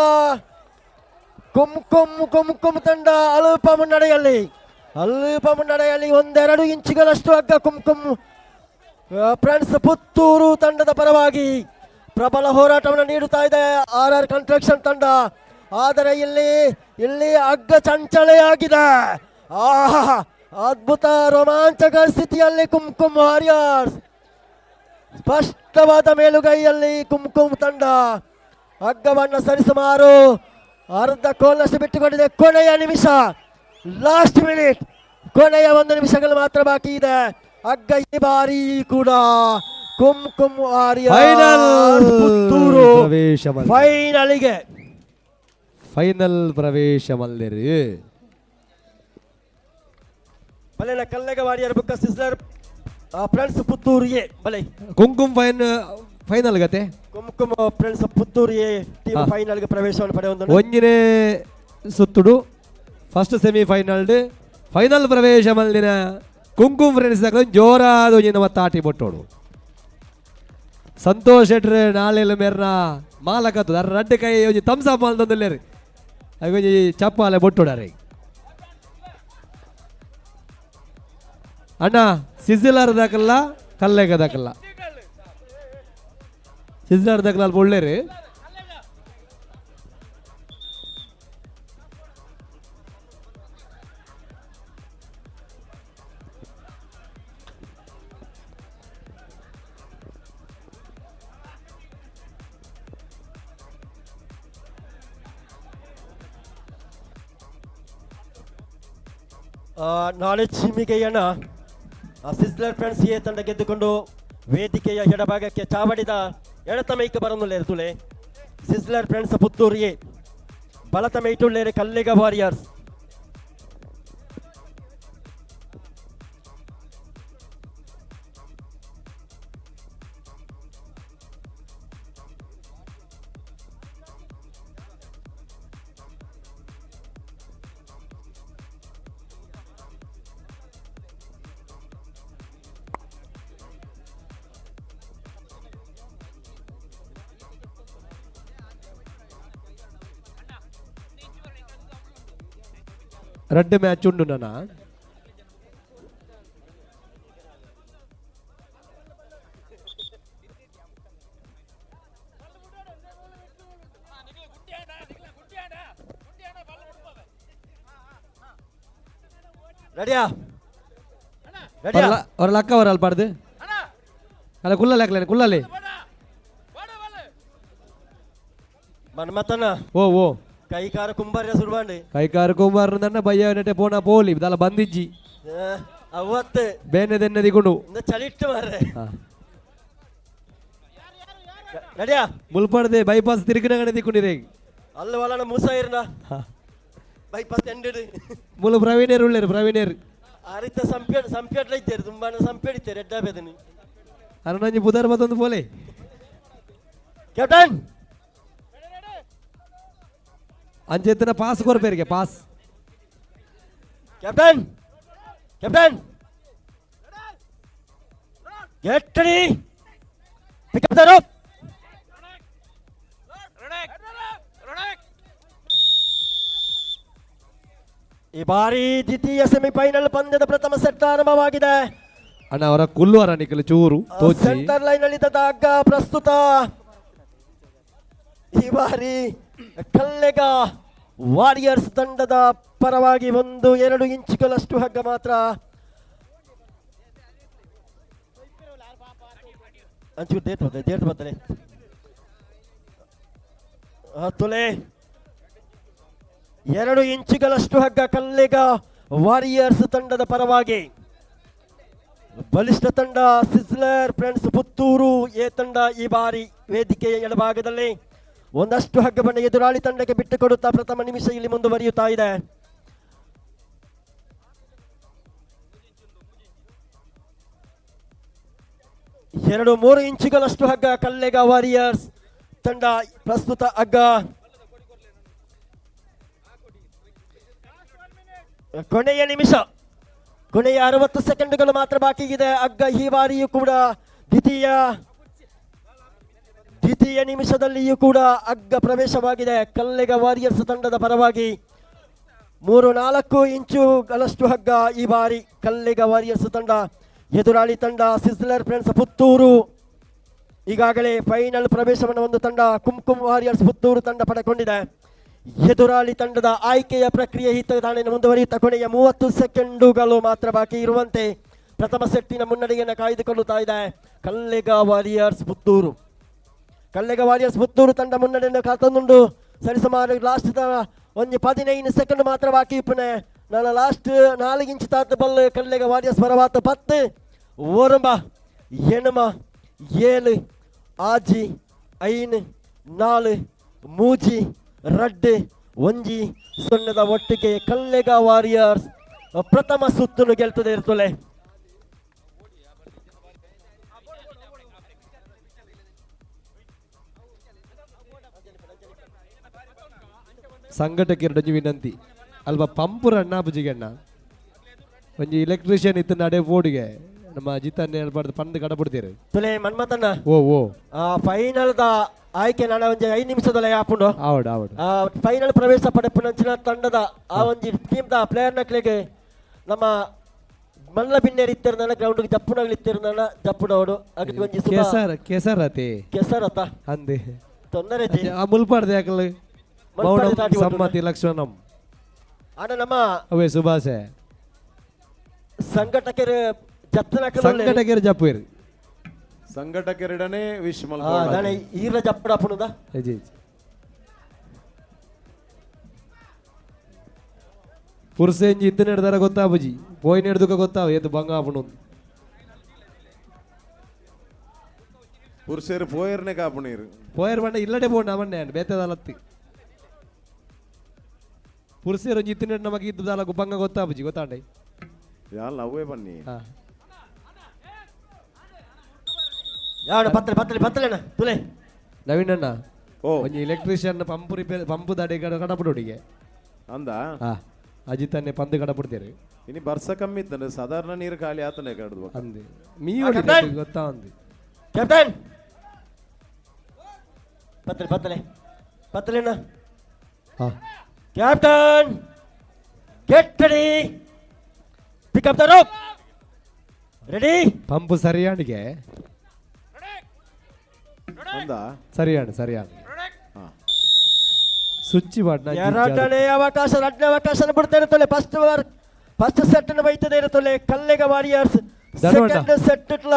ಕುಂಕುಮ್ ಕುಂಕುಮ್ ತಂಡ ಅಲ್ಪ ಮುನ್ನಡೆಯಲ್ಲಿ, ಅಲ್ಪ ಮುನ್ನಡೆಯಲ್ಲಿ ಒಂದೆರಡು ಇಂಚುಗಳಷ್ಟು ಹಗ್ಗ ಕುಂಕುಮ್ ಫ್ರೆಂಡ್ಸ್ ಪುತ್ತೂರು ತಂಡದ ಪರವಾಗಿ ಪ್ರಬಲ ಹೋರಾಟವನ್ನು ನೀಡುತ್ತಾ ಇದೆ ಆರ್ ಆರ್ ಕನ್ಸ್ಟ್ರಕ್ಷನ್ ತಂಡ. ಆದರೆ ಇಲ್ಲಿ ಇಲ್ಲಿ ಹಗ್ಗ ಚಂಚಲೆಯಾಗಿದೆ. ಆಹಾ, ಅದ್ಭುತ ರೋಮಾಂಚಕ ಸ್ಥಿತಿಯಲ್ಲಿ ಕುಂಕುಮ್ ವಾರಿಯರ್ಸ್ ಸ್ಪಷ್ಟವಾದ ಮೇಲುಗೈಯಲ್ಲಿ ಕುಂಕುಮ್ ತಂಡ ಹಗ್ಗವನ್ನು ಸರಿಸುಮಾರು ಅರ್ಧ ಕೋಲಷ್ಟು ಬಿಟ್ಟುಕೊಂಡಿದೆ. ಕೊನೆಯ ನಿಮಿಷ, ಲಾಸ್ಟ್ ಮಿನಿಟ್, ಕೊನೆಯ ಒಂದು ನಿಮಿಷಗಳು ಮಾತ್ರ ಬಾಕಿ ಇದೆ. ಹಗ್ಗ ಈ ಬಾರಿ ಕೂಡ ಕುಂಕುಮ್ ವಾರಿಯರ್ಸ್ ಪುತ್ತೂರು ಪ್ರವೇಶ ಫೈನಲ್ಗೆ ಫೈನಲ್ ಪ್ರವೇಶ ಮಲ್ದಿರಿ. ಬಲೆ ಕಲ್ಲೆಗ ವಾರಿಯರ್ ಬುಕ್ಕ ಸಿಸ್ಲರ್ ಫ್ರೆಂಡ್ಸ್ ಪುತ್ತೂರು ಎ ಬಲೆ ಕುಂಕುಮ್ ಫೈನಲ್ ಗತೆ Kumkum friends Puttur A team ಫೈನಲ್ಗೆ ಪ್ರವೇಶವನ್ನು ಪಡೆಯುವಂತ ಒಂಜಿನೇ ಸುತ್ತುಡು ಫಸ್ಟ್ ಸೆಮಿ ಫೈನಲ್ ಫೈನಲ್ ಪ್ರವೇಶ ಮಲ್ದಿನ ಕುಂಕುಮ್ ಫ್ರೆಂಡ್ಸ್ ಜೋರಾದ ಒಂಜಿನ ಮತ್ತೆ ಆಟಿ ಬೊಟ್ಟೋಡು. ಸಂತೋಷ್ ಶೆಟ್ರ್ ನಾಳೆಲ್ಲ ಮೇರ್ನ ಮಾಲಕತ್ತು ಅರ ರಡ್ಡೆ ಕೈ ಒಂಜಿ ಥಮ್ಸ್ ಅಪ್ ಮಲ್ತೊಂದುಲ್ಲೆರ್ ಒಂಜಿ ಚಪ್ಪಾಲೆ ಬೊಟ್ಟುಡಾರೆ ಅಣ್ಣ ಸಿಝಲರ್ ದಾಕಲ್ಲ ಕಲ್ಲೆಗ ದಾಕಲ್ಲ ಸಿಝಲರ್ ದಾಕಲ್ಲ ಅಲ್ಪ ಒಳ್ಳೇರು ನಾಳೆ ಚಿಮಿಗೆಯನ್ನ ಸಿಸ್ಲರ್ ಫ್ರೆಂಡ್ಸ್ ಎ ತಂಡ ಗೆದ್ದುಕೊಂಡು ವೇದಿಕೆಯ ಎಡಭಾಗಕ್ಕೆ ಚಾವಡಿದ ಎಡತ ಮೈಕ್ ಬರನುಲ್ಲೇರು ತುಲೆ ಸಿಸ್ಲರ್ ಫ್ರೆಂಡ್ಸ್ ಪುತ್ತೂರು ಎ ಬಲತ ಮೈಟುಳ್ಳೇರು ಕಲ್ಲಿಗ ವಾರಿಯರ್ಸ್. ರಡ್ಡ್ ಮ್ಯಾಚ್ ಉಂಡು ನನ ರೆಡಿಯಾ ರೆಡಿಯಾ ಅವರ ಲಕ್ಕ ಅವರ ಅಲ್ಪಾಡ್ದು ಅಲ್ಲ ಕುಲ್ಲಲ್ಲಿ ಹಾಕ್ಲೇನೆ ಕುಲ್ಲಲ್ಲಿ ಮನ್ಮತನ ಓ ಓ ಕೈಕಾರ ಕುಂಬಾರ ಸುರುವಾಂಡ್ ಕೈಕಾರ ಕುಂಬಾರ ನನ್ನ ಬಯ್ಯ ನೆಟೆ ಪೋನ ಪೋಲಿ ದಲ ಬಂದಿಜ್ಜಿ ಅವತ್ತು ಬೇನೆ ದೆನ್ನೆ ದಿಗುಂಡು ಚಳಿಟ್ಟು ಮಾರ್ರೆ ರೆಡಿಯಾ ಮುಲ್ಪಡ್ದೆ ಬೈಪಾಸ್ ತಿರುಗಿನಗಡೆ ದಿಕ್ಕೊಂಡಿರೇ ಅಲ್ಲ ವಲನ ಮೂಸ ಇರ್ನ ಬೈಪಾಸ್ ಎಂಡಿಡು ಮುಲು ಪ್ರವೀಣೇರ್ ಉಳ್ಳೇರು ಪ್ರವೀಣೇರ್ ಆರಿತ ಸಂಪೇಡ್ ಸಂಪೇಡ್ಲ ಇದ್ದೇರು ತುಂಬಾನ ಸಂಪೇಡ್ ಇತ್ತೇರು ಎಡ್ಡ ಬೇದನಿ ಅರುಣಂಜಿ ಬುಧರ್ ಬತ್ತೊಂದು ಪೋಲೆ ಕ್ಯಾಪ್ಟನ್ ಅಂಚೆತ್ತನ ಪಾಸ್ ಕೊರ್ಪೇರಿಗೆ pass captain captain get ready pick up the rope. ಈ ಬಾರಿ ದ್ವಿತೀಯ ಸೆಮಿಫೈನಲ್ ಪಂದ್ಯದ ಪ್ರಥಮ ಸೆಟ್ ಆರಂಭವಾಗಿದೆ. ಅಣ್ಣ ಅವರ ಕುಲ್ಲುವರ ನಿಖಲ್ ಚೂರು ತೋಚಿ ಸೆಂಟರ್ ಲೈನ್ ಅಲ್ಲಿ ಇದ್ದ ಹಗ್ಗ ಪ್ರಸ್ತುತ ಈ ಬಾರಿ ಕಲ್ಲೆಗ ವಾರಿಯರ್ಸ್ ತಂಡದ ಪರವಾಗಿ 1-2 ಇಂಚುಗಳಷ್ಟು ಹಗ್ಗ ಮಾತ್ರ. ಅಂಚೂರು ದೇರ್ತು ಬರ್ತದೆ, ದೇರ್ತು ಬರ್ತದೆ. ತುಲೆ 2 ಇಂಚುಗಳಷ್ಟು ಹಗ್ಗ ಕಲ್ಲೆಗ ವಾರಿಯರ್ಸ್ ತಂಡದ ಪರವಾಗಿ. ಬಲಿಷ್ಠ ತಂಡ ಸಿಸ್ಲರ್ ಫ್ರೆಂಡ್ಸ್ ಪುತ್ತೂರು ಎ ತಂಡ ಈ ಬಾರಿ ವೇದಿಕೆಯ ಎಡಭಾಗದಲ್ಲಿ ಒಂದಷ್ಟು ಹಗ್ಗವನ್ನು ಎದುರಾಳಿ ತಂಡಕ್ಕೆ ಬಿಟ್ಟುಕೊಡುತ್ತಾ ಪ್ರಥಮ ನಿಮಿಷ ಇಲ್ಲಿ ಮುಂದುವರಿಯುತ್ತಾ ಇದೆ. 2-3 ಇಂಚುಗಳಷ್ಟು ಹಗ್ಗ ಕಲ್ಲೆಗ ವಾರಿಯರ್ಸ್ ತಂಡ ಪ್ರಸ್ತುತ ಹಗ್ಗ. ಕೊನೆಯ ನಿಮಿಷ, ಕೊನೆಯ 60 ಸೆಕೆಂಡ್ಗಳು ಮಾತ್ರ ಬಾಕಿ ಇದೆ. ಹಗ್ಗ ಈ ಬಾರಿಯೂ ಕೂಡ ದ್ವಿತೀಯ ನಿಮಿಷದಲ್ಲಿಯೂ ಕೂಡ ಹಗ್ಗ ಪ್ರವೇಶವಾಗಿದೆ ಕಲ್ಲೆಗ ವಾರಿಯರ್ಸ್ ತಂಡದ ಪರವಾಗಿ. 3-4 ಇಂಚುಗಳಷ್ಟು ಹಗ್ಗ ಈ ಬಾರಿ ಕಲ್ಲೆಗ ವಾರಿಯರ್ಸ್ ತಂಡ. ಎದುರಾಳಿ ತಂಡ ಸಿಸ್ಲರ್ ಫ್ರೆಂಡ್ಸ್ ಪುತ್ತೂರು ಈಗಾಗಲೇ ಫೈನಲ್ ಪ್ರವೇಶವನ್ನು ಒಂದು ತಂಡ ಕುಂಕುಮ್ ವಾರಿಯರ್ಸ್ ಪುತ್ತೂರು ತಂಡ ಪಡೆಕೊಂಡಿದೆ. ಎದುರಾಳಿ ತಂಡದ ಆಯ್ಕೆಯ ಪ್ರಕ್ರಿಯೆ ಹಿತದಾಣೆ ಮುಂದುವರಿಯುತ್ತಾ ಕೊನೆಯ 30 ಸೆಕೆಂಡುಗಳು ಮಾತ್ರ ಬಾಕಿ ಇರುವಂತೆ ಪ್ರಥಮ ಸೆಟ್ಟಿನ ಮುನ್ನಡೆಯನ್ನು ಕಾಯ್ದುಕೊಳ್ಳುತ್ತಾ ಇದೆ ಕಲ್ಲೆಗ ವಾರಿಯರ್ಸ್ ಪುತ್ತೂರು. ಕಲ್ಲೆಗ ವಾರಿಯರ್ಸ್ ಪುತ್ತೂರು ತಂಡ ಮುನ್ನಡೆಯನ್ನು ಕಾತಂದುಂಡು. ಸರಿಸುಮಾರು ಲಾಸ್ಟ್ ಒಂದು 15 ಸೆಕೆಂಡ್ ಮಾತ್ರ ಬಾಕಿ ಇಪ್ಪನೆ. ನಾನು ಲಾಸ್ಟ್ 4 ಇಂಚು ತಾತ ಬಲ್ ಕಲ್ಲೆಗ ವಾರಿಯರ್ಸ್ ಬರವಾತ 10 9 8 7 6 5 4 3 2 1 0 ಒಟ್ಟಿಗೆ ಕಲ್ಲೆಗ ವಾರಿಯರ್ಸ್ ಪ್ರಥಮ ಸುತ್ತನ್ನು ಗೆಲ್ತದೆ ಇರ್ತದೆ. ಸಂಘಟಕರ ವಿನಂತಿ ಅಲ್ಪ ಪಂಪುರ ಅಣ್ಣ ಬುಜಿಗಣ್ಣ ಒಂಜಿ ಎಲೆಕ್ಟ್ರಿಷಿಯನ್ ಇತ್ತು ನಡೆ ಬೋರ್ಡಿಗೆ ನಮ್ಮ ಜಿತನ್ ಹೇಳ್ಬಾರ್ದು ಪಂದ್ ಕಡಪಡ್ತೀರಿ. ತುಲೆ ಮನ್ಮತನ್ನ. ಓ ಓ. ಫೈನಲ್ ದ ಆಯ್ಕೆ ನಾನು ಒಂಜಿ 5 ನಿಮಿಷದಲ್ಲ ಆಪುಂಡು. ಆವಡ್ ಆವಡ್. ಫೈನಲ್ ಪ್ರವೇಶ ಪಡೆಪುನಂಚಿನ ತಂಡದ ಆ ಒಂಜಿ ಟೀಮ್ ದ ಪ್ಲೇಯರ್ ನಕ್ಲೆಗೆ ನಮ್ಮ ಮಲ್ಲ ಬಿನ್ನೇರ್ ಇತ್ತಿರ್ನ ಗ್ರೌಂಡ್ ಜಪ್ಪುನಗ್ಲು ಇತ್ತಿರ್ನ ಜಪ್ಪುನವರು ಅಗ್ ಒಂಜಿ ಸುಭ ಕೆಸರ್ ಕೆಸರತೆ. ಕೆಸರತ ಅಂದೆ. ತೊಂದರೆ ಜಿ. ಆ ಮುಲ್ಪಾಡ್ದೆ ಯಾಕಲ್ಲ. ಮುಲ್ಪಾಡ್ದೆ ಮೌನಂ ತಾಟಿ ಒಟ್ಟು. ಸಮ್ಮತಿ ಲಕ್ಷ್ಮಣಂ. ಆಂಡ ನಮ್ಮ ಅವೇ ಸುಭಾಷೆ. ಸಂಘಟಕರು ಜತ್ತನಕಲು ಸಂಘಟಕರು ಜಪ್ಪುವೆರ್. ಸಂಘಟಕರಿಡನೆ ವಿಶ್ ದಾನೆ ಈರ್ಲ ಜಪ್ಪುಡ ಆಪುಂಡುದ. ಜಿ ಪುರ್ಸೆಂಜಿ ಇತ್ತು ನೆಡ್ದಾರ ಗೊತ್ತಾಪುಜಿ ಪೋಯಿ ನೆಡ್ದುಕ ಗೊತ್ತಾವ ಏತು ಬಂಗ ಆಪುಂಡು. ಪುರುಷರು ಪೋಯರ್ನೆ ಕಾಪುನೀರು. ಪೋಯರ್ ಬಂಡ ಇಲ್ಲಡೆ ಪೋಂಡ ಅವನ್ನೇ ಬೇತೆ ದಾಲತ್ತಿ. ಪುರುಷರು ಒಂಜಿ ಇತ್ತು ನೆಡ್ ನಮಗೆ ಇದ್ದು ದಾಲ ಬಂಗ ಗೊತ್ತಾಪುಜಿ ಗೊತ್ತಾಂಡೆ. ಯಾಲ್ ಅವೇ ಬನ್ನಿ. ಯಾವಡ ಪತ್ತಲೆ ಪತ್ತಲೆ ಪತ್ತಲೆನ ತುಲೆ. ನವೀನ್ ಅಣ್ಣ ಒಂಜಿ ಎಲೆಕ್ಟ್ರಿಷಿಯನ್ ಪಂಪ್ ರಿಪೇರ್ ಪಂಪ್ ದಾಡೆ ಕಡಪುಡುಡಿಗೆ. ಅಂದ ಅಜಿತನ್ನೇ ಪಂದ್ ಕಡಪುಡ್ತೇರು. ಇನಿ ಬರ್ಸ ಕಮ್ಮಿ ಇತ್ತಂದ್ರೆ ಸಾಧಾರಣ ನೀರು ಖಾಲಿ ಆತನೆ ಕಡದು. ಅಂದೆ ಮೀ ಗೊತ್ತಾ ಅಂದೆ. ಕ್ಯಾಪ್ಟನ್ ಪತ್ತಲೆ ಪತ್ತಲೆ ಪತ್ತಲೆನ. Captain get ready, pick up the rope, ready. Pump ಸರಿಯಾಣಿಗೆ. ಅಂದ ಸರಿಯಾಣ ಸರಿಯಾಣ. ಸ್ವಿಚ್ ಬಾಟ್ನ ಎರಡನೇ ಅವಕಾಶ, ಎರಡನೇ ಅವಕಾಶ ಬಿಡ್ತಾ ಇರುತ್ತಲ್ಲ. ಫಸ್ಟ್ ವಾರ್ ಫಸ್ಟ್ ಸೆಟ್ ಅನ್ನು ಬೈತದೆ ಇರುತ್ತಲ್ಲ ಕಲ್ಲೆಗ ವಾರಿಯರ್ಸ್. ಸೆಕೆಂಡ್ ಸೆಟ್ ಇಟ್ಲ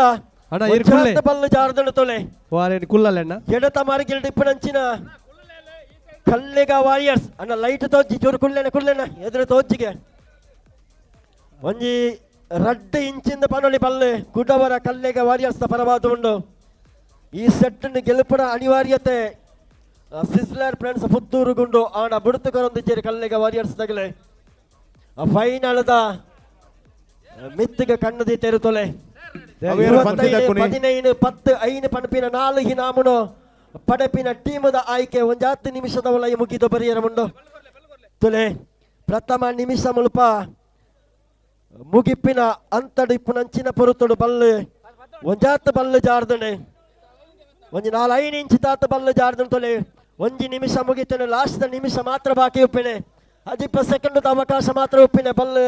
ಅಣ್ಣ, ಇರ್ ಕುಲ್ಲೆ. ಬಲ್ಲು ಜಾರದಿರುತ್ತಲೆ. ವಾರೇನು ಕುಲ್ಲಲ್ಲ. ಎಡತ ಮಾರ್ಗಿಲ್ ಟಿಪ್ಪಣಂಚಿನ ಕಲ್ಲೆಗ ವಾರಿಯರ್ಸ್ ಅಣ್ಣ ಲೈಟ್ ತೋಜಿ ಚೂರು ಕುಲ್ಲೆನ ಕುಲ್ಲೆನ ಎದುರು ತೋಜಿಗೆ ಒಂಜಿ ರಡ್ಡು ಇಂಚಿಂದ ಪನೊಲಿ ಪಲ್ಲೆ ಕುಡವರ ಕಲ್ಲೆಗ ವಾರಿಯರ್ಸ್ ಪರವಾದ ಉಂಡು. ಈ ಸೆಟ್ ಗೆಲುಪುನ ಅನಿವಾರ್ಯತೆ ಸಿಸ್ಲರ್ ಫ್ರೆಂಡ್ಸ್ ಪುತ್ತೂರು ಗುಂಡು ಆಣ ಬುಡುತು ಕೊರೊಂದಿಚ್ಚೇರಿ ಕಲ್ಲೆಗ ವಾರಿಯರ್ಸ್ ತಗಲೆ ಫೈನಲ್ದ ಮಿತ್ತಿಗೆ ಕಣ್ಣು ದೀತೆರುತ್ತೊಲೆ. 15 10 5 ಪನ್ಪಿನ 4 ಹಿನಾಮುನು ಪಡಪಿನ ಟೀಮದ ಆಯ್ಕೆ ಒಂಜಾತ್ ನಿಮಿಷದ ಒಳಗೆ ಮುಗಿದು ಬರಿಯರ ಉಂಡು. ತುಲೆ ಪ್ರಥಮ ನಿಮಿಷ ಮುಲ್ಪ ಮುಗಿಪಿನ ಅಂತಡು ಇಪ್ಪುನಂಚಿನ ಪೊರುತುಡು ಬಲ್ಲು ಒಂಜಾತ್ ಬಲ್ಲು ಜಾರ್ದನೆ ಒಂಜಿ 4 5 ಇಂಚ್ ತಾತ ಬಲ್ಲು ಜಾರ್ದನೆ ತೊಲೆ. ಒಂಜಿ ನಿಮಿಷ ಮುಗಿತೇನೆ, ಲಾಸ್ಟ್ ನಿಮಿಷ ಮಾತ್ರ ಬಾಕಿ ಉಪ್ಪಿನೆ, ಅಜಿಪ್ಪ ಸೆಕೆಂಡ್ ಅವಕಾಶ ಮಾತ್ರ ಉಪ್ಪಿನೆ. ಬಲ್ಲು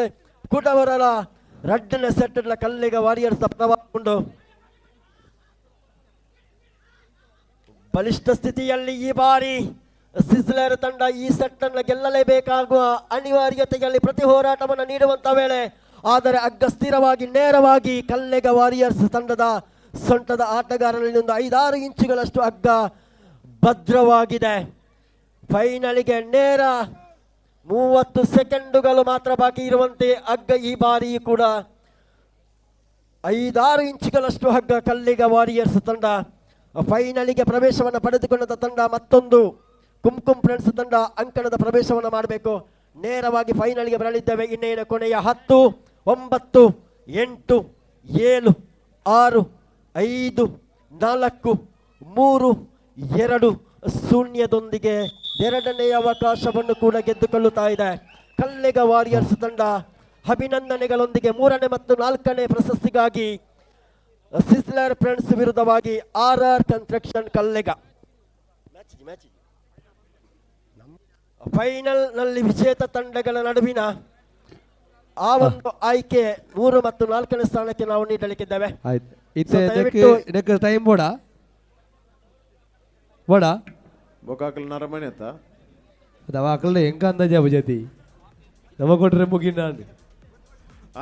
ಕೂಟವರಲ ರಡ್ಡನೆ ಸೆಟ್ ಕಲ್ಲಿಗ ವಾರಿಯರ್ಸ್ ಉಂಡು. ಬಲಿಷ್ಠ ಸ್ಥಿತಿಯಲ್ಲಿ ಈ ಬಾರಿ ಸಿಸ್ಲರ್ ತಂಡ ಈ ಸೆಟ್ ಅನ್ನು ಗೆಲ್ಲಲೇಬೇಕಾಗುವ ಅನಿವಾರ್ಯತೆಯಲ್ಲಿ ಪ್ರತಿ ಹೋರಾಟವನ್ನು ನೀಡುವಂತ ವೇಳೆ, ಆದರೆ ಅಗ್ಗ ಸ್ಥಿರವಾಗಿ ನೇರವಾಗಿ ಕಲ್ಲೆಗ ವಾರಿಯರ್ಸ್ ತಂಡದ ಸೊಂಟದ ಆಟಗಾರರಲ್ಲಿ ಒಂದು 5-6 ಇಂಚುಗಳಷ್ಟು ಅಗ್ಗ ಭದ್ರವಾಗಿದೆ. ಫೈನಲಿಗೆ ನೇರ 30 ಸೆಕೆಂಡುಗಳು ಮಾತ್ರ ಬಾಕಿ ಇರುವಂತೆ ಅಗ್ಗ ಈ ಬಾರಿ ಕೂಡ 5-6 ಇಂಚುಗಳಷ್ಟು ಹಗ್ಗ ಕಲ್ಲಿಗ ವಾರಿಯರ್ಸ್ ತಂಡ ಫೈನಲಿಗೆ ಪ್ರವೇಶವನ್ನು ಪಡೆದುಕೊಂಡ ತಂಡ. ಮತ್ತೊಂದು ಕುಂಕುಂ ಫ್ರೆಂಡ್ಸ್ ತಂಡ ಅಂಕಣದ ಪ್ರವೇಶವನ್ನು ಮಾಡಬೇಕು. ನೇರವಾಗಿ ಫೈನಲ್ಗೆ ಬರಲಿದ್ದೇವೆ. ಇನ್ನೇನು ಕೊನೆಯ 10 9 8 7 6 5 4 3 2 0ದೊಂದಿಗೆ ಎರಡನೆಯ ಅವಕಾಶವನ್ನು ಕೂಡ ಗೆದ್ದುಕೊಳ್ಳುತ್ತಾ ಇದೆ ಕಲ್ಲೆಗ ವಾರಿಯರ್ಸ್ ತಂಡ. ಅಭಿನಂದನೆಗಳೊಂದಿಗೆ 3ನೇ ಮತ್ತು 4ನೇ ಪ್ರಶಸ್ತಿಗಾಗಿ ಸಿಸ್ಲರ್ ಫ್ರೆಂಡ್ಸ್ ವಿರುದ್ಧವಾಗಿ ಆರ್ ಆರ್ ಕನ್ಸ್ಟ್ರಕ್ಷನ್ ಕಲ್ಲೆಗ. ಫೈನಲ್ ನಲ್ಲಿ ವಿಜೇತ ತಂಡಗಳ ನಡುವಿನ ಆ ಒಂದು ಆಯ್ಕೆ 3 ಮತ್ತು 4ನೇ ಸ್ಥಾನಕ್ಕೆ ನಾವು ನೀಡಲಿಕ್ಕಿದ್ದೇವೆ. ಆಯ್ತು, ಟೈಮ್ ಬೋಡ ಬೋಡ ಬೊಕಾಕಲ್ ನರಮನೆ ಅತ್ತ ಅದ ಹೆಂಗ ಅಂದಾಜ ಬುಜತಿ ನಮ ಕೊಟ್ರೆ ಮುಗಿನ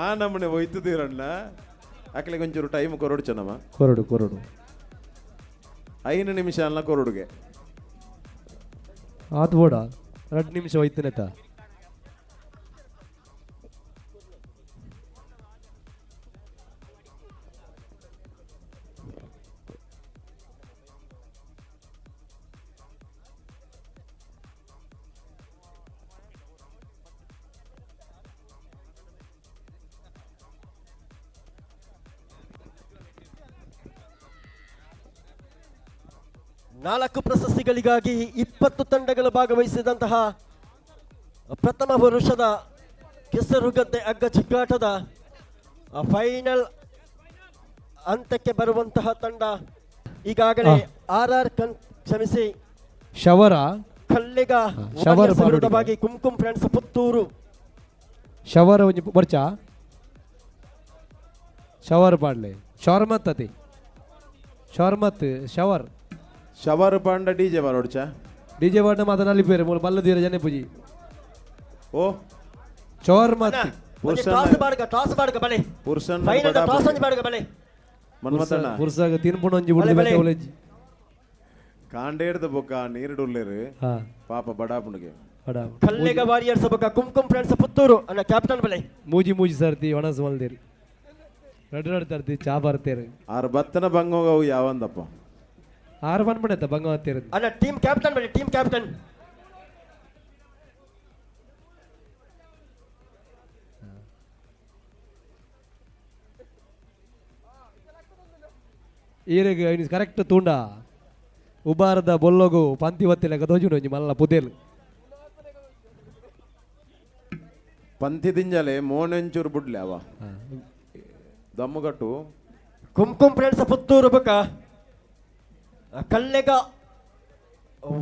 ಆ ನಮ್ಮನೆ ಒಯ್ತದಿರಣ್ಣ ಆಕಲಿಗೆ ಒಂಚೂರು ಟೈಮ್ ಕೊರಡು ಚೆನ್ನಮ್ಮ. ಕೊರಡು ಕೊರಡು 5 ನಿಮಿಷ ಅಲ್ಲ ಕೊರಡುಗೆ ಆತು ಬೋಡ 2 ನಿಮಿಷ ಹೋಯ್ತನೇತ. 4 ಪ್ರಶಸ್ತಿಗಳಿಗಾಗಿ 20 ತಂಡಗಳು ಭಾಗವಹಿಸಿದಂತಹ ಪ್ರಥಮ ವರುಷದ ಕೆಸರುಗದ್ದೆ ಹಗ್ಗ ಚಿಕ್ಕಾಟದ ಫೈನಲ್ ಹಂತಕ್ಕೆ ಬರುವಂತಹ ತಂಡ ಈಗಾಗಲೇ ಆರ್ ಆರ್ ಕನ್, ಕ್ಷಮಿಸಿ, ಶವರ ಕಲ್ಲಿಗ ಶವರ್ ವಾರಿಯರ್ಸ್ ಪಾಡುಡಿಗೆ. ವಿರುದ್ಧವಾಗಿ ಕುಂಕುಂ ಫ್ರೆಂಡ್ಸ್ ಪುತ್ತೂರು. ಶವರ್ ಒಂಜಿ ಬರ್ಚಾ ಶವರ್ ಪಾಡ್ಲೆ. ಶವರ್ಮತ್ ಅತಿ ಶವರ್ಮತ್ ಶವರ್. ಶವರ್ ಪಾಂಡ ಡಿಜೆ ಬರೋಡ್ಚ. ಡಿಜೆ ಪಾಂಡ ಮಾತ ನಲಿಪೇರು ಮೂಲ ಬಲ್ಲ ದೀರ ಜನ ಪೂಜಿ. ಓ ಶವರ್ಮತ್. ಟಾಸ್ ಬಾಡ್ಗ, ಟಾಸ್ ಬಾಡ್ಗ ಬಲೆ. ಪುರುಷನ್ ಫೈನಲ್ ಟಾಸ್ ಒಂಜಿ ಬಾಡ್ಗ ಬಲೆ. ಮನ್ಮಥಣ್ಣ. ಪುರ್ಸಾಗ ತಿನ್ಪುಣ ಒಂಜಿ ಬುಡ್ದು ಬಲೆ, ಬಲೆ. ಬೇತೆ ಒಲೆಜ್ಜಿ. ಕಾಂಡೇಡ್ದ ಬೊಕ್ಕ ನೀರುಡುಲ್ಲೇರು. ಪಾಪ ಬಡಾಪುಣಿಗೆ. ಬಡ. ಕಲ್ಲಿಗ ವಾರಿಯರ್ಸ್ ಬೊಕ್ಕ ಕುಂಕುಂ ಫ್ರೆಂಡ್ಸ್ ಪುತ್ತೂರು ಅನ್ನ ಕ್ಯಾಪ್ಟನ್ ಬಲೆ. ಮೂಜಿ ಮೂಜಿ ಸರ್ತಿ ಒಣಸ್ ಮಲ್ದಿರಿ, ರಡ್ ರಡ್ ತರ್ತಿ ಚಾ ಬರ್ತೇರು. ಆರು ಬತ್ತನ ಬಂಗೋಗವು ಯಾವಂದಪ್ಪ. ಆರು ಬಂದ್ಬಿಡತ್ತ ಬಂಗ ಹತ್ತಿರ. ಅನ್ನ ಟೀಮ್ ಕ್ಯಾಪ್ಟನ್ ಬಲೆ, ಟೀಮ್ ಕ್ಯಾಪ್ಟನ್. ಈರೆಗ್ ಐನ್ ಕರೆಕ್ಟ್ ತೂಂಡ ಉಬಾರದ ಬೊಲ್ಲೊಗು ಪಂತಿ ಬತ್ತಿಲೆಕ್ಕ ತೋಜುಂಡು ಒಂಜಿ ಮಲ್ಲ ಪುದೆಲ್. ಪಂತಿ ದಿಂಜಲೆ ಮೋನೆಂಚೂರು ಬುಡ್ಲೆ ಅವ ದಮ್ಮುಗಟ್ಟು. ಕುಂಕುಂ ಫ್ರೆಂಡ್ಸ್ ಪುತ್ತೂರು ಬೊಕ್ಕ ಕಲ್ಲೆಗ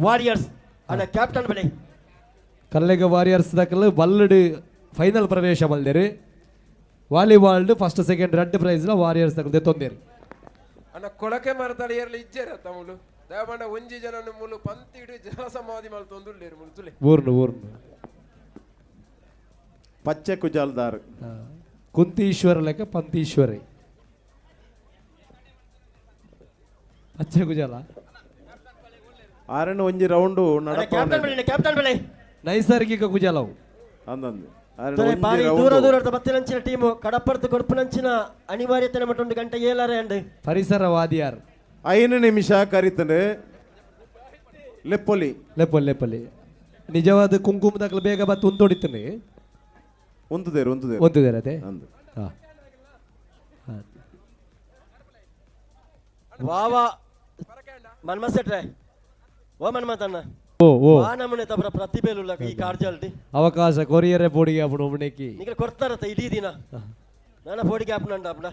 ವಾರಿಯರ್ಸ್ ಅನ್ನ ಕ್ಯಾಪ್ಟನ್ ಬಲೆ. ಕಲ್ಲೆಗ ವಾರಿಯರ್ಸ್ ದಕಲ್ ಬಲ್ಲಡು ಫೈನಲ್ ಪ್ರವೇಶ ಮಲ್ದೇರು. ವಾಲಿಬಾಲ್ ಫಸ್ಟ್ ಸೆಕೆಂಡ್ ರಡ್ಡ್ ಪ್ರೈಸ್ ವಾರಿಯರ್ಸ್ ದಕಲ್ ದೆತ್ತೊಂದೇರು. ಅಣ್ಣ ಕೊಳಕೆ ಮರತಾಳಿ ಏರ್ಲಿ ಇಜ್ಜೇರ ತಮುಲು ದಯಪಂಡ ಒಂಜಿ ಜನ ಮುಲು ಪಂತಿ ಇಡು ಜಲ ಸಮಾಧಿ ಮಲ್ತೊಂದುಲ್ಲೇರು ಮುಲು ತುಲೆ. ಊರ್ನು ಊರ್ನು. ಪಚ್ಚೆ ಕುಜಾಲ್ದಾರ್. ಕುಂತೀಶ್ವರ ಲೆಕ್ಕ ಪಂತೀಶ್ವರಿ ಪಚ್ಚೆ ಕುಜಾಲ. ಆರಣ್ಣ ಒಂಜಿ ರೌಂಡು ಕ್ಯಾಪ್ಟನ್ ನಡಪ. ಬಲೆ, ಕ್ಯಾಪ್ಟನ್ ಬಲೆ. ನೈಸರ್ಗಿಕ ಕುಜಾಲವು. ಅಂದಂದು ಆರಣ್ಣ ತೊರೆ ಒಂಜಿ ಬಾರಿ ದೂರ ರೌಂಡು. ದೂರದ ಬತ್ತಿನಂಚಿನ ಟೀಮು ಕಡಪರ್ದು ಕೊಡ್ಪುನಂಚಿನ ಅನಿವಾರ್ಯತೆ ಮಟ್ಟೊಂದು ಗಂಟೆ ಏಲಾರೆ ಅಂಡ್. ಪರಿಸರವಾದಿಯಾರ್. 5 ನಿಮಿಷ ಕರಿತಂಡು ಲೆಪ್ಪೊಲಿ. ಲೆಪ್ಪೊಲಿ ಲೆಪ್ಪೊಲಿ. ನಿಜವಾದ ಕುಂಕುಮದಕಲು ಬೇಗ ಬತ್ತು ಉಂತೊಡಿತಾನೆ. ಉಂತುದೇರು ಉಂತುದೇರು. ಉಂತುದೇರು ಅದೇ. ಅಂದು. ಹಾ. ಹಾ. ವಾವಾ ಮನ್ಮಸೆಟ್ರೆ ಓ ಮನ್ಮತಣ್ಣ. ಓ ಓ. ವಾ ನಮೂನೆ ತಬರ ಪ್ರತಿಭೆಲುಲ್ಲ ಈ ಕಾರ್ಜಾಲ್ಟಿ. ಅವಕಾಶ ಕೊರಿಯರೇ ಪೋಡಿಗೆ ಅಪ್ಪು ಒಬ್ಬನೇಕಿ. ನಿಗಲ್ ಕೊಡ್ತಾರತ್ತ ಇಡೀ ದಿನ ನಾನ ಪೋಡಿಗೆ ಆಪುನಂಡ ಅಪ್ಪನ.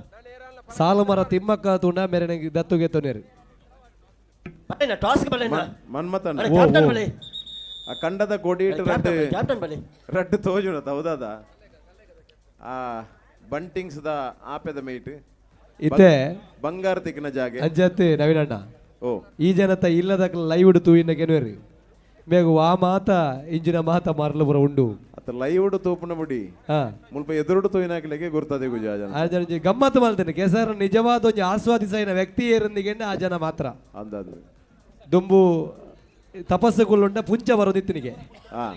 ಸಾಲು ಮರ ತಿಮ್ಮಕ್ಕ ತೂಂಡ ಮೇರೆನಗೆ ದತ್ತುಗೆ ತೊನೇರು. ಬಲೆನಾ ಟಾಸ್ಕ್ ಬಲೆನಾ. ಮನ್ಮಥಣ್ಣ. ಅರೆ ಕ್ಯಾಪ್ಟನ್ ಬಲೆ. ಆ ಕಂಡದ ಕೊಡಿಟ್ ಕ್ಯಾಪ್ಟನ್ ರಡ್ಡು ಬಲೆ, ಕ್ಯಾಪ್ಟನ್ ಬಲೆ. ರಡ್ಡು ತೋಜುಣ ಹೌದಾದ ಆ ಬಂಟಿಂಗ್ಸ್ the ಆಪೆದ ಮೇಟ್. ಇತ್ತೆ ಬಂಗಾರ ತಿಕ್ಕಿನ ಜಾಗೆ. ಅಂಜತ್ ನವೀನಣ್ಣ. ಓ. ಈ ಜನತ ಇಲ್ಲದ ಲೈವ್ ತೂಯಿನ ಕೆನುವೆರಿ ಬೇಗ ವಾ ಮಾತ ಇಂಜಿನ ಮಾತ ಮಾರ್ಲ ಪುರ ಉಂಡು. ಅತ್ತ ಲೈವ್ ತೂಪುನ ಬುಡಿ. ಹಾ. ಮುಲ್ಪ ಎದುರುಡು ತೂಯಿನಾಕ್ಲೆಗೆ ಗುರ್ತದೆ ಗುಜಾ ಜನ. ಆ ಜನ ಒಂಜಿ ಗಮ್ಮತ್ತು ಮಲ್ತೇನೆ ಕೆಸರು ನಿಜವಾದ ಒಂಜಿ ಆಸ್ವಾದಿಸೈನ ವ್ಯಕ್ತಿ ಏರೊಂದಿಗೆ ಆ ಜನ ಮಾತ್ರ. ಅಂದಾಜು. ದುಂಬು ತಪಸ್ಸು ಕುಲ್ಲುಂಡ ಪುಂಚ ಬರೋದಿತ್ತನಿಗೆ. ಹಾ.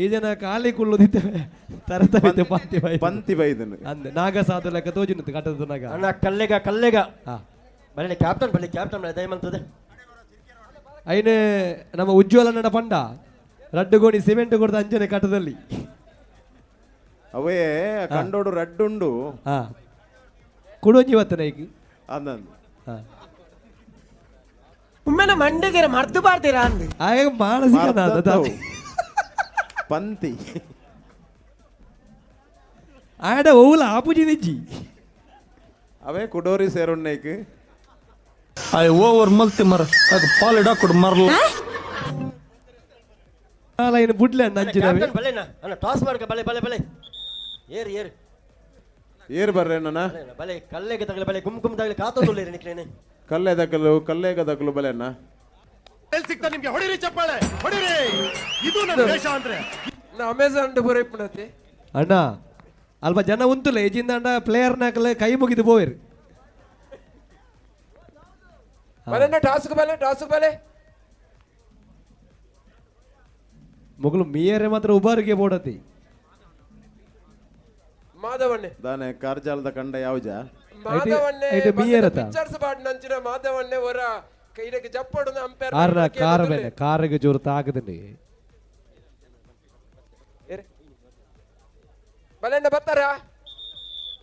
ಈ ಜನ ಖಾಲಿ ಕುಲ್ಲುದಿತ್ತೆ ತರತವಿತ್ತೆ ಪಂತಿ ಬೈದು. ಪಂತಿ ಬೈದನು. ಅಂದೆ ನಾಗ ಸಾಧು ಲೆಕ್ಕ ತೋಜಿನತ್ತು ಕಟ್ಟದ ನಾಗ. ಅಣ್ಣ ಕಲ್ಲೆಗ ಕಲ್ಲೆಗ. ಹಾ. ಬಲೆ ಕ್ಯಾಪ್ಟನ್ ಬಲೆ, ಕ್ಯಾಪ್ಟನ್ ಬಲೆ ದಯಮಂತದೆ. ಐನೆ ನಮ್ಮ ಉಜ್ವಲ ನಡ ಪಂಡ ರಡ್ಡು ಗೋಣಿ ಸಿಮೆಂಟ್ ಕೊಡ್ದ ಅಂಜನೆ ಕಟ್ಟದಲ್ಲಿ. ಅವೇ ಕಂಡೋಡು ರಡ್ಡುಂಡು. ಹಾ. ಕುಡೊಂಜಿ ಬತ್ತನ ಈಗ. ಅಂದಂದು. ಹಾ. ಉಮ್ಮೆನ ಮಂಡೆಗೆರೆ ಮರ್ದು ಬಾರ್ದಿರಾ ಅಂದು. ಆಗ ಮಾನಸಿಕ ಮರ್ದದ್ದು. ಪಂತಿ. ಆಡ ಓಲ ಆಪುಜಿ ನಿಜ್ಜಿ. ಅವೇ ಕುಡೋರಿ ಸೇರುಣ್ಣೈಕ್. ಓವರ್ ಮಲ್ತಿ ಮರ ಅದು ಪಾಲಿಡ ಕೊಡು ಮರಲ. ಲೈನ್ ಬುಡ್ಲೆ ಅಣ್ಣ ಅಂಚಿನವೇ. ಕ್ಯಾಪ್ಟನ್ ಬಲೆನಾ ಅಣ್ಣ ಟಾಸ್ ಮಾಡ್ಕ ಬಲೆ ಬಲೆ ಬಲೆ ಏರು ಏರು. ಏರು ಬರ್ರೆ ಅಣ್ಣನ. ಬಲೆ ಕಲ್ಲೆಗೆ ತಗಲೆ ಬಲೆ ಗುಮ್ ಗುಮ್ ತಗಲೆ ಕಾತೊಂದುಲ್ಲೇರಿ ನಿಕ್ಲೇನೆ. ಕಲ್ಲೆ ದಕಲು ಕಲ್ಲೆಗ ದಕಲು ಬಲೆ ಅಣ್ಣ. ಎಲ್ಲಿ ಸಿಗ್ತಾ ನಿಮ್ಗೆ? ಹೊಡಿರಿ ಚಪ್ಪಾಳೆ ಹೊಡಿರಿ, ಇದು ನನ್ನ ದೇಶ ಅಂದ್ರೆ. ನಾ ಅಮೆಝಾನ್ ಪೂರ ಇಪ್ಪುನತಿ. ಅಣ್ಣ ಅಲ್ಪ ಜನ ಉಂತುಲೆ ಇಜಿಂದ ಅಣ್ಣ ಪ್ಲೇಯರ್ ನಾಕಲೆ ಕೈ ಮುಗಿದು ಪೋವೇರು. ಬಲೆನ ಟಾಸ್ಕ್ ಬಲೆ, ಟಾಸ್ಕ್ ಬಲೆ. ಮೊಗಲು ಮೀಯರೆ ಮಾತ್ರ ಉಬಾರಿಗೆ ಬೋಡತಿ. ಮಾಧವಣ್ಣೆ. ದಾನೆ ಕಾರ್ಜಾಲದ ಕಂಡ ಯಾವ್ಜ? ಮಾಧವಣ್ಣೆ ಐಟು ಮೀಯರತ. ಪಿಕ್ಚರ್ಸ್ ಬಾಡ್ ನಂಚಿನ ಮಾಧವಣ್ಣೆ ಹೊರ ಕೈಡಕ್ಕೆ ಜಪ್ಪಡು ಅಂಪೇರ್. ಆರ್ನ ಕಾರ್ ಮೇಲೆ ಕಾರಿಗೆ ಜೋರು ತಾಕದಂಡಿ. ಬಲೆಣ್ಣ ಬರ್ತಾರ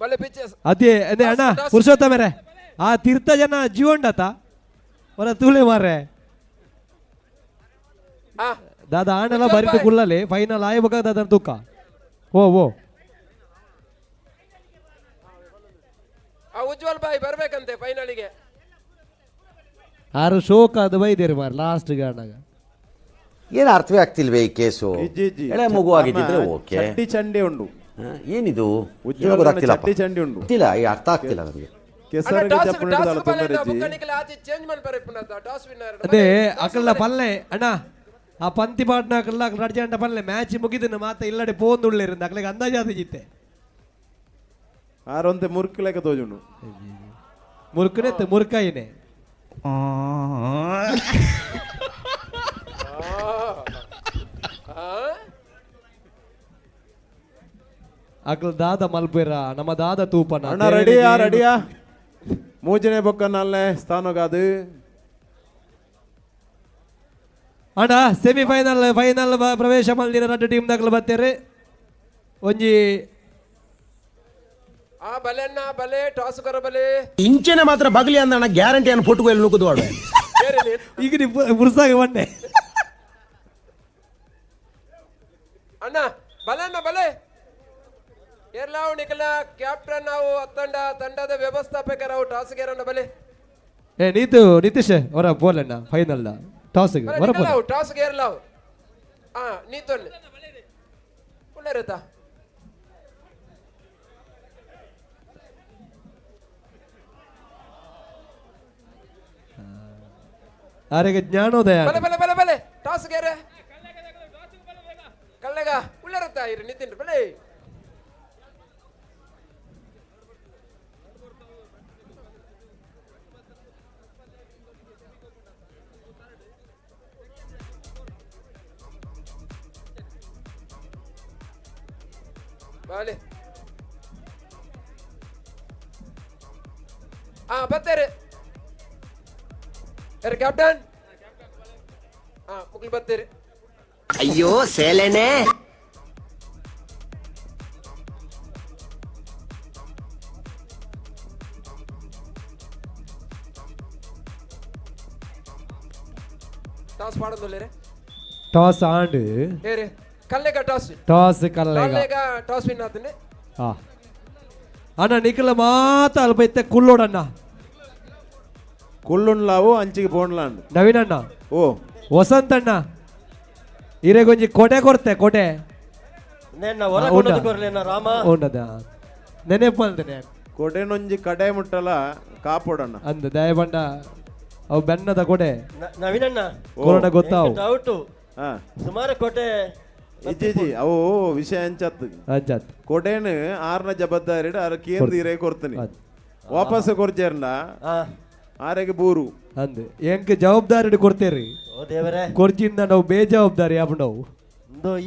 ಬಲೆ ಪಿಕ್ಚರ್ಸ್. ಅದೇ ಅದೇ ಅಣ್ಣ ಪುರುಷೋತ್ತಮರೇ ಆ ತೀರ್ಥ ಜನ ಜೀವಂಡತ ಹೊರ ತೂಲೆ ಮಾರ್ರೆ. ದಾದಾ ಆಂಡಲ ಬರಿತು ಕುಲ್ಲಲೆ ಫೈನಲ್ ಆಯಬೇಕಾದ ದಾದನ ತೂಕ. ಓ ಓ. ಆ ಉಜ್ವಲ್ ಬಾಯ್ ಬರ್ಬೇಕಂತೆ ಫೈನಲಿಗೆ. ಆರು ಶೋಕ್ ಅದು ಬೈದೇರು ಮಾರ್ ಲಾಸ್ಟ್ ಗಾಣಾಗ. ಏನು ಅರ್ಥವೇ ಆಗ್ತಿಲ್ವೇ ಈ ಕೇಸು? ಎಳೆ ಮಗು ಆಗಿದ್ದಿದ್ರೆ ಓಕೆ. ಚಡ್ಡಿ ಚಂಡಿ ಉಂಡು. ಏನಿದು ಉಜ್ವಲ್ ಗೊತ್ತಾಗ್ತಿಲ್ಲ, ಚಡ್ಡಿ ಚಂಡಿ ಉಂಡು. ಗೊತ್ತಿಲ್ಲ, ಈ ಅರ್ಥ ಆಗ್ತಿಲ್ಲ ನನಗೆ. ಕೆಸರಿಗೆ ಚಪ್ಪಲಿ ಹಿಡಿದಲ್ಲ ತೊಂದರೆ ಅದೇ ಅಕಲ್ನ ಪಲ್ಲೆ ಅಣ್ಣ, ಆ ಪಂತಿ ಪಾಟ್ನ ಅಕಲ್ಲ ರಡ್ಜಂಟ ಪಲ್ಲೆ ಮ್ಯಾಚ್ ಮುಗಿದಿನ ಮಾತ ಇಲ್ಲಡೆ ಪೋಂದು ಉಳ್ಳೇರಿಂದ ಅಕ್ಲೆಗೆ ಅಂದಾಜಾದ ಜಿತ್ತೆ. ಆರೊಂತೆ ಮುರ್ಕು ಲೆಕ್ಕ ತೋಜುಂಡು. ಮುರ್ಕನೆ ಮುರ್ಕಾಯಿನೆ. ಅಕ್ಲ ದಾದ ಮಲ್ಪೇರ ನಮ್ಮ ದಾದ ತೂಪನ. ಅಣ್ಣ ರೆಡಿಯಾ ರೆಡಿಯಾ? ಮೂಜನೆ ಬೊಕ್ಕನಲ್ಲೇ ಸ್ಥಾನಗಾದು. ಅಣ್ಣ ಸೆಮಿಫೈನಲ್ ಫೈನಲ್ ಪ್ರವೇಶ ಮಲ್ದಿನ ರಡ್ಡು ಟೀಮ್ ದಾಖಲು ಬತ್ತೇರೆ ಒಂಜಿ ಆ ಬಲೆಣ್ಣ ಬಲೆ ಟಾಸ್ ಕರ ಬಲೆ. ಇಂಚೆನೆ ಮಾತ್ರ ಬಗಲಿ ಅಂದಣ್ಣ ಗ್ಯಾರಂಟಿ ಅನ್ನು ಫೋಟೋ ಎಲ್ಲಿ ನುಗ್ಗುದು. ಈಗ ನೀವು ಪುರ್ಸಾಗ ಬಂಡೆ. ಅಣ್ಣ ಬಲೆಣ್ಣ ಬಲೆ ಏರ್ಲಾವು ನಿಖಲ ಕ್ಯಾಪ್ಟನ್ ನಾವು ಅತ್ತಂಡ ತಂಡದ ವ್ಯವಸ್ಥಾಪಕರಾವು ಟಾಸ್ ಗೇರಣ್ಣ ಬಲೆ. ಏ ನೀತು ನಿತೀಶ್ ಅವರ ಬೋಲಣ್ಣ ಫೈನಲ್ ಟಾಸ್ ಹೊರ ಬೋಲ್. ಟಾಸ್ ಗೇರ್ಲಾವು. ಆ ನೀತೊನ್ನೆ ಉಳ್ಳೇರತಾ. ಆರೆಗೆ ಜ್ಞಾನೋದಯ. ಬಲೆ ಬಲೆ ಬಲೆ ಬಲೆ ಟಾಸ್ ಗೇರೆ ಕಲ್ಲೆಗ ಉಳ್ಳೇರತಾ ಇರು ನಿತಿನ್ ಬಲೆ. ಬಾಲೆ ಆ ಬತ್ತೇರಿ ಯಾರು ಕ್ಯಾಪ್ಟನ್? ಹಾ ಮುಗ್ಲು ಬತ್ತೇರಿ. ಅಯ್ಯೋ ಸೇಲೆನೆ. ಟಾಸ್ ಪಾಡೊಂದುಲ್ಲೇರೆ ಟಾಸ್ ಆಂಡ್ ಏರಿ Kallega toss. Toss Kallega. Kallega toss win ಆತನೆ. ಆ ಅಣ್ಣ ನಿಖಲ ಮಾತ ಅಲ್ಪ ಇತ್ತೆ ಕುಲ್ಲೋಡಣ್ಣ. ಕುಳ್ಳುಂಡ್ಲಾವು ಅಂಚಿಗೆ ಪೋಣ್ಲಾಂಡ್. ನವೀನ್ ಅಣ್ಣ. ಓ ವಸಂತ ಅಣ್ಣ ಇರೆಗೊಂಜಿ ಕೋಟೆ ಕೊರ್ತೆ ಕೋಟೆ. ರಾಮ ಉಂಡದ ನೆನೆಪಲ್ದನೆ. ಕೊಡೆನೊಂಜಿ ಕಡೆ ಮುಟ್ಟಲ ಕಾಪೋಡಣ್ಣ. ಅಂದ ದಯಬಂಡ ಅವು ಬೆನ್ನದ ಕೊಡೆ. ನವೀನಣ್ಣ ಕೊರೋನಾ ಗೊತ್ತಾವು. ಡೌಟು ಸುಮಾರು ಕೋಟೆ. ಇಜ್ಜಿ ಅವು ವಿಷಯ ಅಂಚತ್ ಅಂಚತ್. ಕೊಡೆನು ಆರ್ನ ಜವಾಬ್ದಾರಿ ಆರ ಕೇಂದ್ರ ಇರೇ ಕೊಡ್ತೀನಿ ವಾಪಸ್ ಕೊರ್ಜೇರ್ನ ಆರೆಗೆ ಬೂರು ಅಂದ್ ಎಂಕ್ ಜವಾಬ್ದಾರಿ ಕೊಡ್ತೇರಿ. ಓ ದೇವರೇ ಕೊರ್ಜಿಂದ ನಾವು ಬೇಜವಾಬ್ದಾರಿ ಆಪ್ ನಾವು.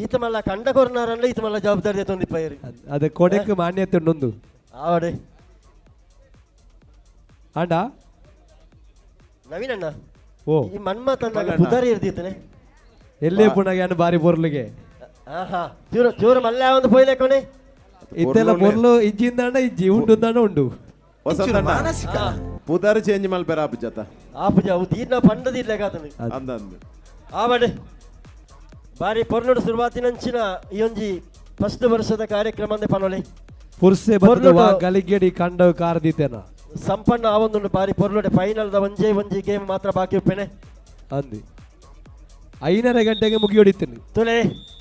ಈತ ಮಲ್ಲ ಕಂಡ ಕೊರ್ನಾರಲ್ಲ ಈತ ಮಲ್ಲ ಜವಾಬ್ದಾರಿ ತೊಂದಿಪ್ಪೈರಿ. ಅದೇ ಕೊಡೆಕ್ ಮಾನ್ಯತೆ ಉಂಡೊಂದು. ಆವಡೆ ಅಂಡ ನವೀನಣ್ಣ ಓ ಈ ಮನ್ಮತ ಪುದಾರಿ ಇರ್ದಿತ್ತನೆ ಎಲ್ಲೇ ಪುನಗೆ ಅಣ್ಣ ಬಾರಿ ಪೊರ್ಲಿಗೆ. ಆಹಾ ಚೂರು ಚೂರು ಮಲ್ಲ ಒಂದು ಪೋಯ್ಲೆ ಕೊನೆ ಇತ್ತೆಲ್ಲ ಪೊರ್ಲು ಇಜ್ಜಿಂದ ಅಣ್ಣ ಇಜ್ಜಿ ಉಂಡು ಉಂಡು. ವಸಂತಣ್ಣ ಪುದಾರು ಚೇಂಜ್ ಮಲ್ಪೆರ ಆಪುಜತ ಆಪುಜ ಅವು ದೀರ್ನ ಪಂಡದಿಲ್ಲ ಕಾತನೆ ಅಂದ ಅಂದ ಆವಡೆ ಬಾರಿ ಪೊರ್ಲುಡು ಶುರುವಾತಿನಂಚಿನ ಈ ಒಂಜಿ ಫಸ್ಟ್ ವರ್ಷದ ಕಾರ್ಯಕ್ರಮ ಅಂದೆ ಪನೊಲೆ ಪುರ್ಸೆ ಬರ್ತದ ವಾ ಗಲಿಗೆಡಿ ಕಂಡ ಕಾರ್ದಿತೇನ ಸಂಪನ್ನ ಆವೊಂದುಂಡು ಬಾರಿ ಪೊರ್ಲುಡೆ ಫೈನಲ್ ದ ಒಂಜೇ ಒಂಜಿ ಗೇಮ್ ಮಾತ್ರ ಬಾಕಿ ಉಪ್ಪೆನೆ ಅಂದಿ 5:30 ಗಂಟೆಗೆ ಮುಗಿಯೊಡಿತೀನಿ. ತುಲೆ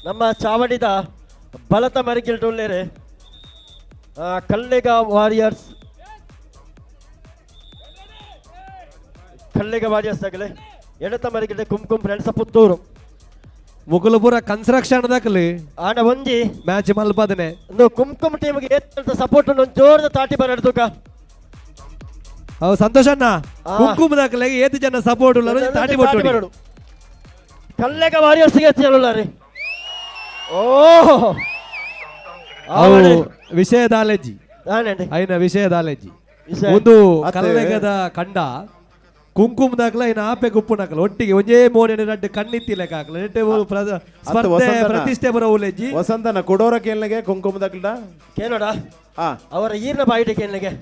ನಮ್ಮ ಚಾವಡಿದ ಬಲತ ಮರಿಗಿಲ್ ಟುಲ್ಲೇರೆ ಕಲ್ಲೆಗ ವಾರಿಯರ್ಸ್ ಕಲ್ಲೆಗ ವಾರಿಯರ್ಸ್ ಆಗಲೆ ಎಡತ ಮರಿಗಿಲ್ಡೆ ಕುಂಕುಂ ಫ್ರೆಂಡ್ಸ್ ಪುತ್ತೂರು ಮುಕುಲಪುರ ಕನ್ಸ್ಟ್ರಕ್ಷನ್ ದಾಖಲೆ ಆಡ ಒಂಜಿ ಮ್ಯಾಚ್ ಮಲ್ಪದನೆ ಒಂದು ಕುಂಕುಮ ಟೀಮ್ಗೆ ಏತ್ ಸಪೋರ್ಟ್ ಒಂದು ಜೋರದ ತಾಟಿ ಬರಡ್ದುಕ. ಅವು ಸಂತೋಷ್ ಅಣ್ಣ ಕುಂಕುಮ ದಾಖಲೆ ಏತ್ ಜನ ಸಪೋರ್ಟ್ ಉಳ್ಳರು ತಾಟಿ ಬಟ್ಟೋಡಿ. ಕಲ್ಲೆಗ ವಾರಿಯರ್ಸ್ ಗೆ ಉಳ್ಳಾರಿ. ಓಹೋ ಅವು ವಿಷಯದಾಲೆಜ್ಜಿ ಐನ ವಿಷಯದಾಲೆಜ್ಜಿ ಒಂದು ಕಲ್ಲೆಗದ ಕಂಡ ಕುಂಕುಮ ದಾಖಲ ಇನ್ನು ಆಪೆ ಗುಪ್ಪು ನಕಲ ಒಟ್ಟಿಗೆ ಒಂಜೇ ಮೋನೆ ರಡ್ಡು ಕಣ್ಣಿತ್ತಿ ಲೆಕ್ಕ ಹಾಕಲ ಸ್ಪರ್ಧೆ ಪ್ರತಿಷ್ಠೆ ಬರೋ ಉಲೆಜ್ಜಿ. ವಸಂತನ ಕೊಡೋರ ಕೇಳಗೆ ಕುಂಕುಮ ದಾಖಲ ಕೇಳೋಡ ಅವರ ಈರ್ನ ಬಾಯಿಟ ಕೇಳಗೆ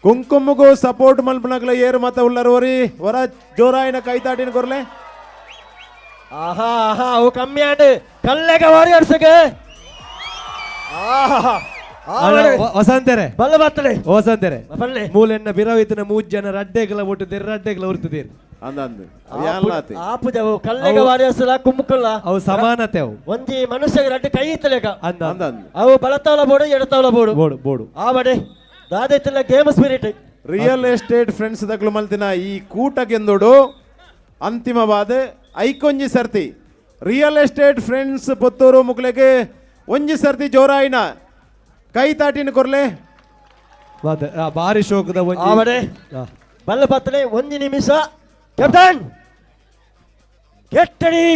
ಕುಂಕುಮಗೂ ಸಪೋರ್ಟ್ ಮಲ್ಪನಕಲ ಏರು ಮತ ಉಳ್ಳರು ಒರಿ ಹೊರ ಜೋರಾಯಿನ ಕೈತಾಟಿನ ಕೊರ್ಲೆ. ಆಹಾ ಆಹಾ ಅವು ಕಮ್ಮಿ ಆಂಡ್ ಕಲ್ಲೆಗ ವಾರಿಯರ್ಸ್ಗೆ. ಆಹಾ ವಸಂತರೆ ಬಲ್ಲ ಬರ್ತಲೆ ವಸಂತರೆ ಮೂಲೆನ್ನ ಬಿರವಿತನ ಮೂಜ್ ಜನ ರಡ್ಡೆಗಳ ಒಟ್ಟು ರಡ್ಡೆಗಳ ಉರ್ತುದೀರ್ ಆಪುಜವು ಕಲ್ಲೆಗ ವಾರಿಯಸ್ಲ ಕುಮ್ಮುಕುಲ್ಲ ಅವು ಸಮಾನತೆ ಅವು ಒಂಜಿ ಮನುಷ್ಯಗೆ ರಡ್ಡೆ ಕೈ ಇತ್ತಲೇಕ ಅವು ಬಲತಾವಲ ಬೋಡು ಎಡತಾವಲ ಬೋಡು ಬೋಡು ಬೋಡು ಆವಡೆ ದಾದೈತಿಲ್ಲ game spirit real estate friends ದಕ್ಲು ಮಲ್ತಿನ ಈ ಕೂಟಗೆಂದೋಡು ಅಂತಿಮವಾದ ಐಕೊಂಜಿ ಸರ್ತಿ ರಿಯಲ್ ಎಸ್ಟೇಟ್ ಫ್ರೆಂಡ್ಸ್ ಪುತ್ತೂರು ಮುಕ್ಲೆಗೆ ಒಂಜಿ ಸರ್ತಿ ಜೋರಾಯಿನ ಕೈ ತಾಟಿನ ಕೊರ್ಲೆ ಬಾರಿ ಶೋಕದ ಆವಡೆ ಬಲ್ಲ ಪತ್ತಲೆ ಒಂದು ನಿಮಿಷ captain get ready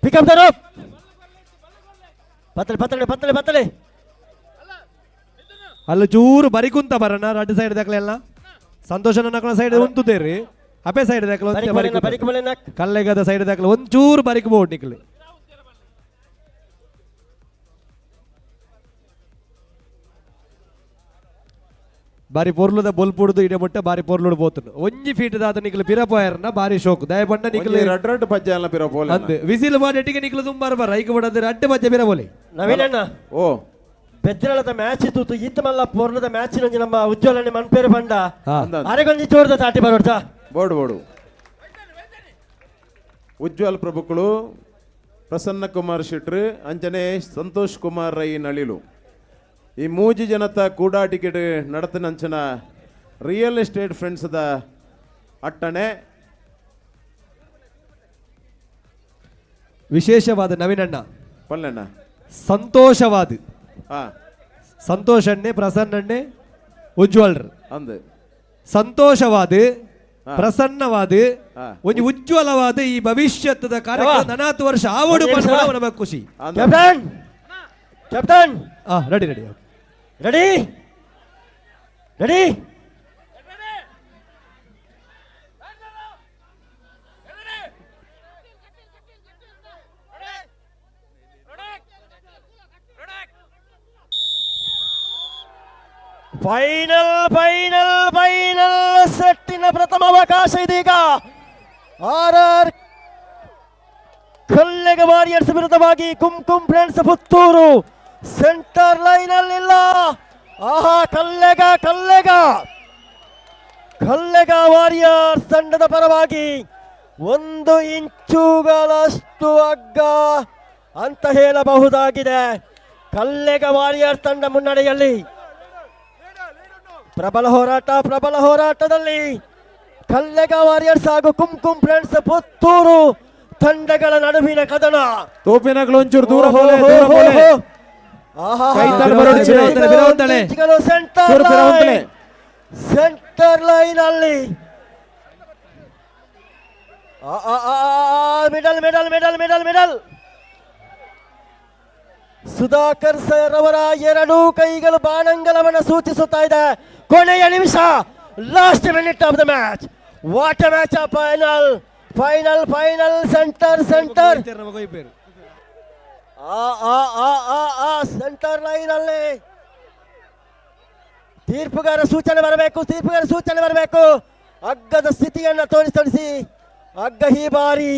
pick up the rope ಪತ್ತಲೆ ಪತ್ತಲೆ ಪತ್ತಲೆ ಪತ್ತಲೆ ಅಲ್ಲ ಚೂರು ಬರಿ ಕುಂತ ಬರಣ ರಡ್ಡು ಸೈಡ್ ದಕ್ಲೆಲ್ಲ ಸಂತೋಷ ನಕ್ಕನ ಸೈಡ್ ಉಂತುದೇರಿ ಅಪೆ ಸೈಡ್ ದಕ್ಲ ಬರಿಕ್ ಕಲ್ಲೆಗದ ಸೈಡ್ ದಕ್ಲ ಒಂಚೂರು ಬರಿಕ್ ಬೋಡ್ ನಿಕ್ಲೆ ಬಾರಿ ಪೊರ್ಲುದ ಬೊಲ್ಪುಡುದು ಇಡೆ ಮುಟ್ಟ ಬಾರಿ ಪೊರ್ಲುಡು ಪೋತುಂಡು ಒಂಜಿ ಫೀಟ್ ದಾದ ನಿಕ್ಲು ಪಿರ ಪೋಯರ್ನ ಬಾರಿ ಶೋಕು ದಯ ಬಣ್ಣ ನಿಕ್ಲು ರಡ್ಡು ರಡ್ಡು ಪಜ್ಜೆ ಅಲ್ಲ ಪಿರ ಪೋಲೆ ಅಂದ್ ವಿಸಿಲ್ ಮಾಡಿ ಎಟ್ಟಿಗೆ ನಿಕ್ಲು ತುಂಬಾರ ಬಾರ ಐಕ್ ಬಡದ ರಡ್ಡು ಪಜ್ಜೆ ಪಿರ ಪೋಲೆ ನವೀನಣ್ಣ ಓ ಬೆದ್ರಳದ ಮ್ಯಾಚ್ ತೂತು ಈತ ಮಲ್ಲ ಪೊರ್ಲದ ಮ್ಯಾಚ್ ನಮ್ಮ ಉಜ್ವಲನೆ ಮನ್ಪೇರು ಬಂಡ ಅರೆಗೊಂಜಿ ಚೋರ್ದ ತಾಟಿ ಬರೋಡ್ತಾ ಬೋಡು ಬೋಡು ಉಜ್ವಲ್ ಪ್ರಭುಗಳು ಪ್ರಸನ್ನ ಕುಮಾರ್ ಶೆಟ್ರು ಅಂಚನೆ ಸಂತೋಷ್ ಕುಮಾರ್ ರೈ ನಳಿಲು ಈ ಮೂಜಿ ಜನತ ಕೂಡಾಟಿಕೆಟ್ ನಡತನಂಚನ ರಿಯಲ್ ಎಸ್ಟೇಟ್ ಫ್ರೆಂಡ್ಸ್ದ ಅಟ್ಟಣೆ ವಿಶೇಷವಾದ ನವೀನಣ್ಣ ಪಲ್ಲಣ್ಣ ಸಂತೋಷವಾದ ಸಂತೋಷಣ್ಣೆ ಪ್ರಸನ್ನಣ್ಣೆ ಉಜ್ವಲ್ರು ಅಂದು ಸಂತೋಷವಾದ ಪ್ರಸನ್ನವಾದ ಒಂದು ಉಜ್ವಲವಾದ ಈ ಭವಿಷ್ಯದ ಕಾರ್ಯಕ್ರಮ ನನಾತು ವರ್ಷ ಆವಡು ನಮಗೆ ಖುಷಿ captain captain ready ready ready ready final final final ಸೆಟ್ಟಿನ ಪ್ರಥಮ ಅವಕಾಶ ಇದೀಗ ಆರ್ ಆರ್ ಕಲ್ಲೆಗ ವಾರಿಯರ್ಸ್ ವಿರುದ್ಧವಾಗಿ Kumkum friends Puttur centre line ಅಲ್ಲಿಲ್ಲ. ಆಹಾ ಕಲ್ಲೆಗ ಕಲ್ಲೆಗ ಕಲ್ಲೆಗ ವಾರಿಯರ್ಸ್ ತಂಡದ ಪರವಾಗಿ 1 ಇಂಚುಗಳಷ್ಟು ಅಗ್ಗ ಅಂತ ಹೇಳಬಹುದಾಗಿದೆ. ಕಲ್ಲೆಗ ವಾರಿಯರ್ಸ್ ತಂಡ ಮುನ್ನಡೆಯಲ್ಲಿ ಪ್ರಬಲ ಹೋರಾಟ, ಪ್ರಬಲ ಹೋರಾಟದಲ್ಲಿ ಕಲ್ಲೆಗ ವಾರಿಯರ್ಸ್ ಹಾಗೂ ಕುಂಕುಂ ಫ್ರೆಂಡ್ಸ್ ಪುತ್ತೂರು ತಂಡಗಳ ನಡುವಿನ ಕದನ. ತೋಪಿನಗಳು ಒಂಚೂರು ದೂರ ಹೋಲೆ, ದೂರ ಹೋಲೆ. ಸೆಂಟರ್ ಲೈನ್ ಅಲ್ಲಿ middle middle middle middle middle. Sudhakar sir ಅವರ ಎರಡೂ ಕೈಗಳು ಬಾಣಂಗಲವನ್ನು ಸೂಚಿಸುತ್ತಾ ಇದೆ. ಕೊನೆಯ ನಿಮಿಷ, last minute of the match. What a match! Final final final centre centre centre line ಅಲ್ಲಿ ತೀರ್ಪುಗಾರ ಸೂಚನೆ ಬರಬೇಕು, ತೀರ್ಪುಗಾರ ಸೂಚನೆ ಬರಬೇಕು. ಹಗ್ಗದ ಸ್ಥಿತಿಯನ್ನು ತೋರಿಸಿ ಹಗ್ಗ ಈ ಬಾರಿ,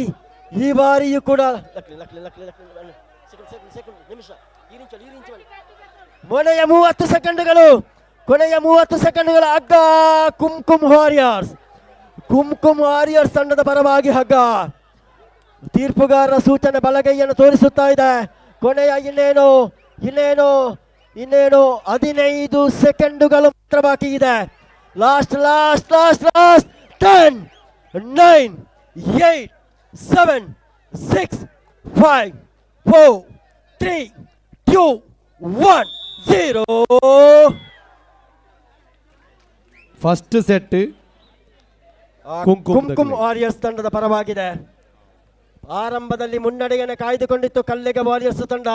ಈ ಬಾರಿಯೂ ಕೂಡ ನಿಮಿಷ ಕೊನೆಯ 30 ಸೆಕೆಂಡ್ಗಳು, ಕೊನೆಯ 30 ಸೆಕೆಂಡ್ಗಳ ಹಗ್ಗ ಕುಂಕುಂ ವಾರಿಯರ್ಸ್, ಕುಂಕುಂ ವಾರಿಯರ್ಸ್ ತಂಡದ ಪರವಾಗಿ ಹಗ್ಗ. ತೀರ್ಪುಗಾರರ ಸೂಚನೆ ಬಲಗೈಯನ್ನು ತೋರಿಸುತ್ತಾ ಇದೆ. ಕೊನೆಯ ಇನ್ನೇನು ಇನ್ನೇನು ಇನ್ನೇನು 15 ಸೆಕೆಂಡುಗಳು ಮಾತ್ರ ಬಾಕಿ ಇದೆ. Last last last last 10 9 8 7 6 5 4 3 2 1 0. First set Kumkum warriors ತಂಡದ ಪರವಾಗಿದೆ. ಆರಂಭದಲ್ಲಿ ಮುನ್ನಡೆಯನ್ನು ಕಾಯ್ದುಕೊಂಡಿತ್ತು ಕಲ್ಲೆಗ ವಾರಿಯರ್ಸ್ ತಂಡ.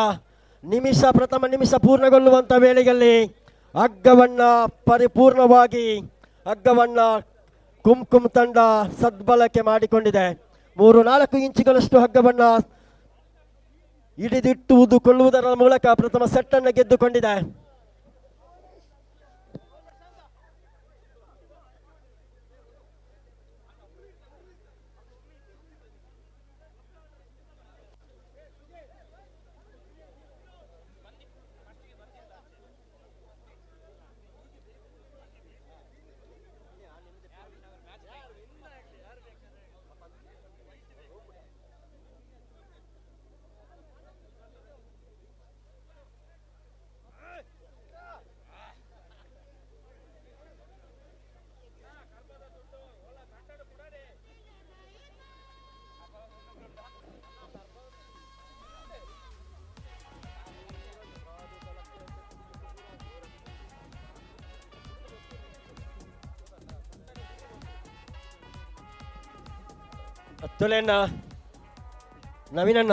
ನಿಮಿಷ ಪ್ರಥಮ ನಿಮಿಷ ಪೂರ್ಣಗೊಳ್ಳುವಂಥ ವೇಳೆಯಲ್ಲಿ ಹಗ್ಗವನ್ನ ಪರಿಪೂರ್ಣವಾಗಿ ಹಗ್ಗವನ್ನ ಕುಂಕುಂ ತಂಡ ಸದ್ಬಳಕೆ ಮಾಡಿಕೊಂಡಿದೆ. 3-4 ಇಂಚುಗಳಷ್ಟು ಹಗ್ಗವನ್ನ ಹಿಡಿದಿಟ್ಟುಕೊಳ್ಳುವುದರ ಮೂಲಕ ಪ್ರಥಮ ಸೆಟ್ ಅನ್ನು ಗೆದ್ದುಕೊಂಡಿದೆ. ತುಲೆಣ್ಣ ನವೀನಣ್ಣ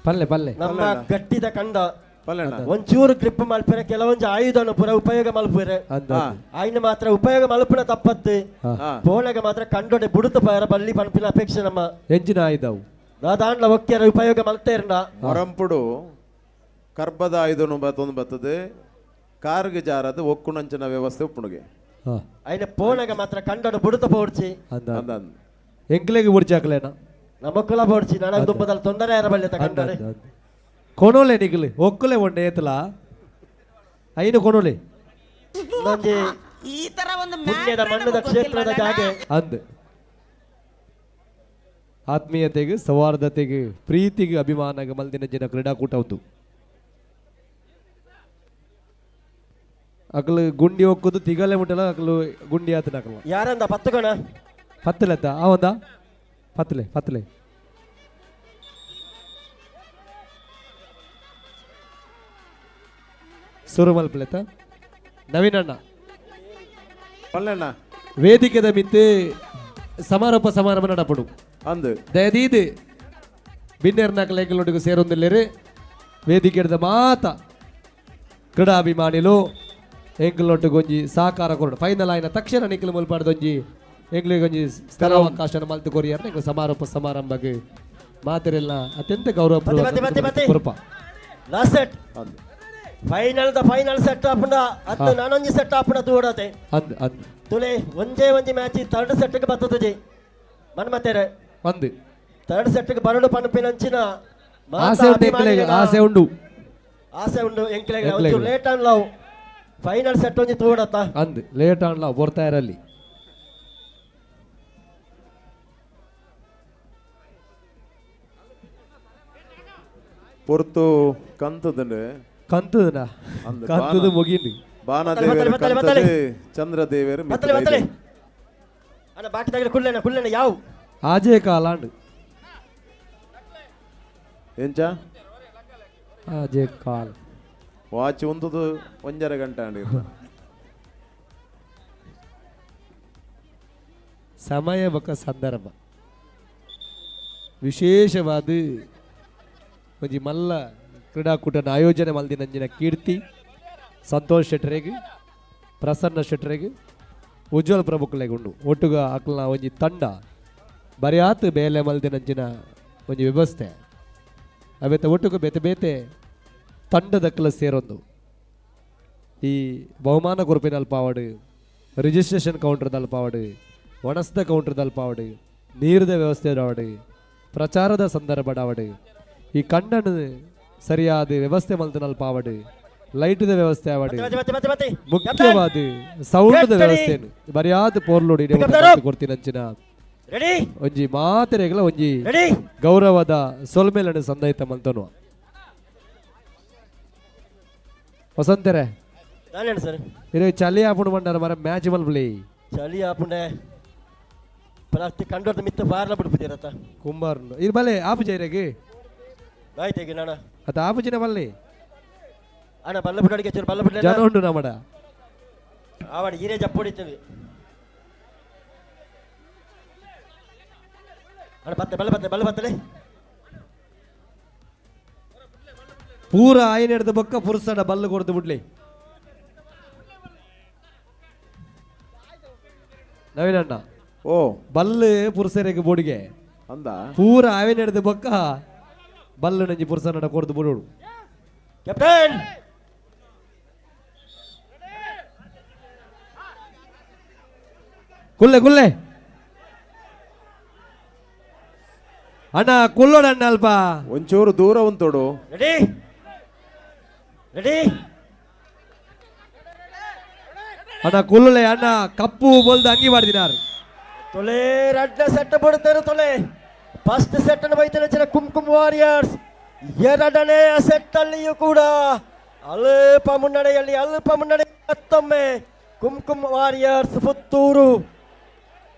ಪಲ್ಲೆ ಪಲ್ಲೆ ನಮ್ಮ ಗಟ್ಟಿದ ಕಂಡ ಪಲ್ಲೆಣ್ಣ. ಒಂಚೂರು ಗ್ರಿಪ್ ಮಲ್ಪೆರೆ ಕೆಲವೊಂಜಿ ಆಯುಧನ ಪೂರ ಉಪಯೋಗ ಮಲ್ಪುರೆ ಅಂದ್ ಆಯ್ನ ಮಾತ್ರ ಉಪಯೋಗ ಮಲ್ಪುನ ತಪ್ಪತ್ತು ಹಾ. ಪೋಣಗ ಮಾತ್ರ ಕಂಡೊಡೆ ಬುಡುತ ಪಯರ ಬಲ್ಲಿ ಪನ್ಪಿನ ಅಪೇಕ್ಷೆ ನಮ್ಮ ಎಂಜಿನ ಆಯ್ದವು ದಾದಾಂಡ್ಲ ಒಕ್ಕೆರ ಉಪಯೋಗ ಮಲ್ತೇರ್ನ ಮೊರಂಪುಡು ಕರ್ಬದ ಆಯುಧನು ಬತ್ತೊಂದು ಬರ್ತದೆ ಕಾರ್ಗ್ ಜಾರದು ಒಕ್ಕುಣಂಚಿನ ವ್ಯವಸ್ಥೆ ಉಪ್ಪುಣಿಗೆ ಆಯ್ನ ಪೋಣಗ ಮಾತ್ರ ಕಂಡೊಡೆ ಬುಡುತ ಪೋಡ್ಚಿ ಅಂದ ಅಂದ ಎಂಕ್ಲೆಗೆ ಬುಡ್ಚಾಕ್ಲೇನ ನಮಕ್ಕುಲ ಪೋಡ್ಚಿ ನನಗೆ ದುಂಬದಲ್ಲಿ ತೊಂದರೆ ಯಾರ ಬಲ್ಲಿ ಕಂಡೊಡೆ ಕೊನೋಲೆ ನಿಗಲಿ ಒಕ್ಕಲೆ ಒಂಡೆ ಏತಲ ಐನು ಕೊನೋಲೆ ಇನ್ನೊಂಜಿ ಈ ತರ ಒಂದು ಪುಣ್ಯದ ಮಣ್ಣದ ಕ್ಷೇತ್ರದ ಜಾಗೆ ಅಂದ್ ಆತ್ಮೀಯತೆಗೆ ಸೌಹಾರ್ದತೆಗೆ ಪ್ರೀತಿಗೆ ಅಭಿಮಾನಗೆ ಮಲ್ದಿನ ಜನ ಕ್ರೀಡಾಕೂಟ ಉಂದು ಅಕಲು ಗುಂಡಿ ಒಕ್ಕುದು ತಿಗಲೆ ಮುಟ್ಟಲ ಅಕಲು ಗುಂಡಿ ಆತನ ಅಕಲ ಯಾರಂದ ಪತ್ತುಗಣ ಪತ್ತಲೆತ್ತ ಆ ಒಂದ ಪತ್ತಲೆ ಪತ್ತಲೆ ಸುರುಮಲ್ಪಲೆತ್ತ ನವೀನಣ್ಣ ಪಲ್ಲೆಣ್ಣ ವೇದಿಕೆದ ಮಿತ್ತು ಸಮಾರೋಪ ಸಮಾರಂಭ ನಡಪಡು ಅಂದು ದಯದೀದು ಬಿನ್ನೆರ್ನಾಕಲೇಕಲೊಟ್ಟಿಗೆ ಸೇರೊಂದಿಲ್ಲೇರು ವೇದಿಕೆದ ಮಾತ ಕ್ರೀಡಾಭಿಮಾನಿಲು ಎಂಕಲೊಟ್ಟಿಗೆ ಒಂಜಿ ಸಹಕಾರ ಕೊರಡು ಫೈನಲ್ ಆಯಿನ ತಕ್ಷಣ ನಿಖಿಲ್ ಮುಲ್ಪಾಡ್ದೊಂಜಿ ಎಂಕ್ಲಿಗೆ ಒಂಜಿ ಸ್ಥಳಾವಕಾಶ ಮಲ್ತು ಕೊರಿಯರ್ ಎಂಕ್ಲು ಸಮಾರೋಪ ಸಮಾರಂಭಕ್ಕೆ ಮಾತಿರೆಲ್ಲ ಅತ್ಯಂತ ಗೌರವ ಮತ್ತೆ, ಮತ್ತೆ, ಮತ್ತೆ. ಕೃಪ last set final the final set ಆಪುಂಡ ಅತ್ತು ಹಾ. ನಾನೊಂಜಿ ಸೆಟ್ ಆಪುಂಡ ತೂಡತೆ ಅಂದ್ ಅಂದ್ ತುಲೆ ಒಂಜೇ ಒಂಜಿ ಮ್ಯಾಚ್ ಥರ್ಡ್ ಸೆಟ್ಗೆ ಬತ್ತುಜಿ ಮನ್ಮತ್ತೇರೆ ಅಂದ್ ಥರ್ಡ್ ಸೆಟ್ಗೆ ಬರಡು ಪನ್ಪಿನಂಚಿನ ಮಾತ ಆಸೆ ಉಂಟು ಎಂಕ್ಲೆಗ್ ಅಭಿಮಾನಿಲೆನ ಆಸೆ ಉಂಡು ಆಸೆ ಉಂಡು ಎಂಕ್ಲೆಗ್ ಎಂಕ್ಲೆಗ್. ಒಂಚೂರು late on love final set ಒಂಜಿ ತೂಡತ್ತ ಅಂದ್ ಲೇಟ್ ಆನ್ಲ ಬರ್ತಾ ಇರಲಿ ಪೊರ್ತು ಕಂತದಂಡು ಕಂತದನ ಅಂದ್ ಕಂತದ ಮುಗಿಂಡು ಬಾನದೇವರು ಬತ್ತಲೆ, ಬತ್ತಲೆ, ಕಂತದೆ ಚಂದ್ರದೇವರು ಬತ್ತಲೆ ಬತ್ತಲೆ ಅಣ್ಣ ಬಾಕಿ ತಗಲಿ ಕುಲ್ಲೆನ ಕುಲ್ಲೆನ ಯಾವ ಆಜೆ ಕಾಲಾಂಡ್ ಎಂಚ ಆಜೆ ಕಾಲ್ ವಾಚ್ ಉಂತದು ಒಂಜರ ಗಂಟೆ ಅಂಡ್ ಸಮಯ ಬೊಕ್ಕ ಸಂದರ್ಭ ವಿಶೇಷವಾದ ಒಂಜಿ ಮಲ್ಲ ಕ್ರೀಡಾಕೂಟನ ಆಯೋಜನೆ ಮಲ್ದಿನಂಜಿನ ಕೀರ್ತಿ ಸಂತೋಷ್ ಶೆಟ್ಟರೆಗ್ ಪ್ರಸನ್ನ ಶೆಟ್ಟರೆಗ್ ಉಜ್ವಲ್ ಪ್ರಭುಕುಲೆಗ್ ಉಂಡು ಒಟ್ಟುಗ ಅಕ್ಲನ ಒಂಜಿ ತಂಡ ಬರಿಯಾತ್ ಬೇಲೆ ಮಲ್ದಿನಂಚಿನ ಒಂಜಿ ವ್ಯವಸ್ಥೆ ಅವೆತ ಒಟ್ಟುಗು ಬೇತೆ ಬೇತೆ ತಂಡದಕ್ಕಲ ಸೇರೊಂದು ಈ ಬಹುಮಾನ ಕೊರ್ಪಿನ ಅಲ್ಪಾವಡು ರಿಜಿಸ್ಟ್ರೇಷನ್ ಕೌಂಟರ್ದ ಅಲ್ಪಾವಡು ಒಣಸ್ದ ಕೌಂಟರ್ದ ಅಲ್ಪಾವಡು ನೀರದ ವ್ಯವಸ್ಥೆ ಆವಡು ಪ್ರಚಾರದ ಸಂದರ್ಭ ಆವಡು ಈ ಕಂಡನ ಸರಿಯಾದ ವ್ಯವಸ್ಥೆ ಮಲ್ತನ ಅಲ್ಪಾವಡು ಲೈಟ್ದ ವ್ಯವಸ್ಥೆ ಆವಡು ಮತ್ತೆ ಮತ್ತೆ ಮತ್ತೆ ಮತ್ತೆ ಮುಖ್ಯವಾದ ಸೌಂಡ್ದ ವ್ಯವಸ್ಥೆ ಬರಿಯಾದ ಪೋರ್ಲೋಡಿ ಕೊಡ್ತೀನಂಚಿನ ರೆಡಿ ಒಂಜಿ ಮಾತೆರೆಗಳ ಒಂಜಿ ರೆಡಿ ಗೌರವದ ಸೊಲ್ಮೇಲನ್ನು ಸಂದಯಿತ ಮಲ್ತನು ವಸಂತರೆ ನಾನೇನು ಸರ್ ಇರೋ ಚಳಿ ಆಪುಂಡು ಬಂಡಾರ ಮರ ಮ್ಯಾಚ್ ಮಲ್ಪಲಿ ಚಳಿ ಆಪುಂಡೆ ಪ್ಲಾಸ್ಟಿಕ್ ಕಂಡೋರ್ದ ಮಿತ್ತ ಬಾರ್ಲ ಬಿಡ್ಬಿದ್ದೀರತ್ತ ಕುಂಬಾರ್ ಇರ್ ಬಲೆ ಆಪು ಜೈರೆಗೆ ಆಯ್ತು ಈಗ ನಾನ ಅತ ಆಪುಜಿನ ಬಲ್ಲೆ ಅಣ್ಣ ಬಲ್ಲ ಬಿಡೋಡಿಗೆ ಚೂರು ಬಲ್ಲ ಬಿಡ್ಲೆ ಜನ ಉಂಡು ನಮ್ಮಡ ಆವಾಡಿ ಹೀರೇ ಜಪ್ಪೊಡಿತೀವಿ ಅಣ್ಣ ಬತ್ತೆ ಬಲ್ಲ ಬತ್ತೆ ಬಲ್ಲ ಬತ್ತಲೆ ಪೂರ ಆಯ್ನ ಹಿಡ್ದು ಬೊಕ್ಕ ಪುರುಸಡ ಬಲ್ಲು ಕೊಡ್ದು ಬಿಡ್ಲಿ ನವೀನಣ್ಣ ಓ ಬಲ್ಲು ಪುರುಸರಿಗೆ ಬೋಡಿಗೆ ಅಂದ ಪೂರ ಆವಿನ ಹಿಡ್ದು ಬೊಕ್ಕ ಬಲ್ಲು ನಂಜಿ ಪುರುಸನ ಕೊಡ್ದು ಬಿಡೋಡು ಕ್ಯಾಪ್ಟನ್ ಕುಲ್ಲೆ ಕುಲ್ಲೆ ಅಣ್ಣ ಕುಲ್ಲೋಡ ಅಣ್ಣ ಅಲ್ಪ ಒಂಚೂರು ದೂರ ಉಂತೋಡು ರೆಡಿ ರೆಡಿ ಅಣ್ಣ ಕುಲ್ಲಲೆ ಅಣ್ಣ ಕಪ್ಪು ಬೋಲ್ದು ಅಂಗಿ ಮಾಡಿದಿನಾರು ತೊಲೆ ರಡ್ಡ ಸೆಟ್ ಬಿಡ್ತಾರೆ ತೊಲೆ ಫಸ್ಟ್ ಸೆಟ್ ಅನ್ನು ಬೈತಾರೆ ಕುಂಕುಮ್ ವಾರಿಯರ್ಸ್ ಎರಡನೇ ಸೆಟ್ ಅಲ್ಲಿಯೂ ಕೂಡ ಅಲ್ಪ ಮುನ್ನಡೆಯಲ್ಲಿ ಅಲ್ಪ ಮುನ್ನಡೆ ಮತ್ತೊಮ್ಮೆ ಕುಂಕುಮ್ ವಾರಿಯರ್ಸ್ ಪುತ್ತೂರು.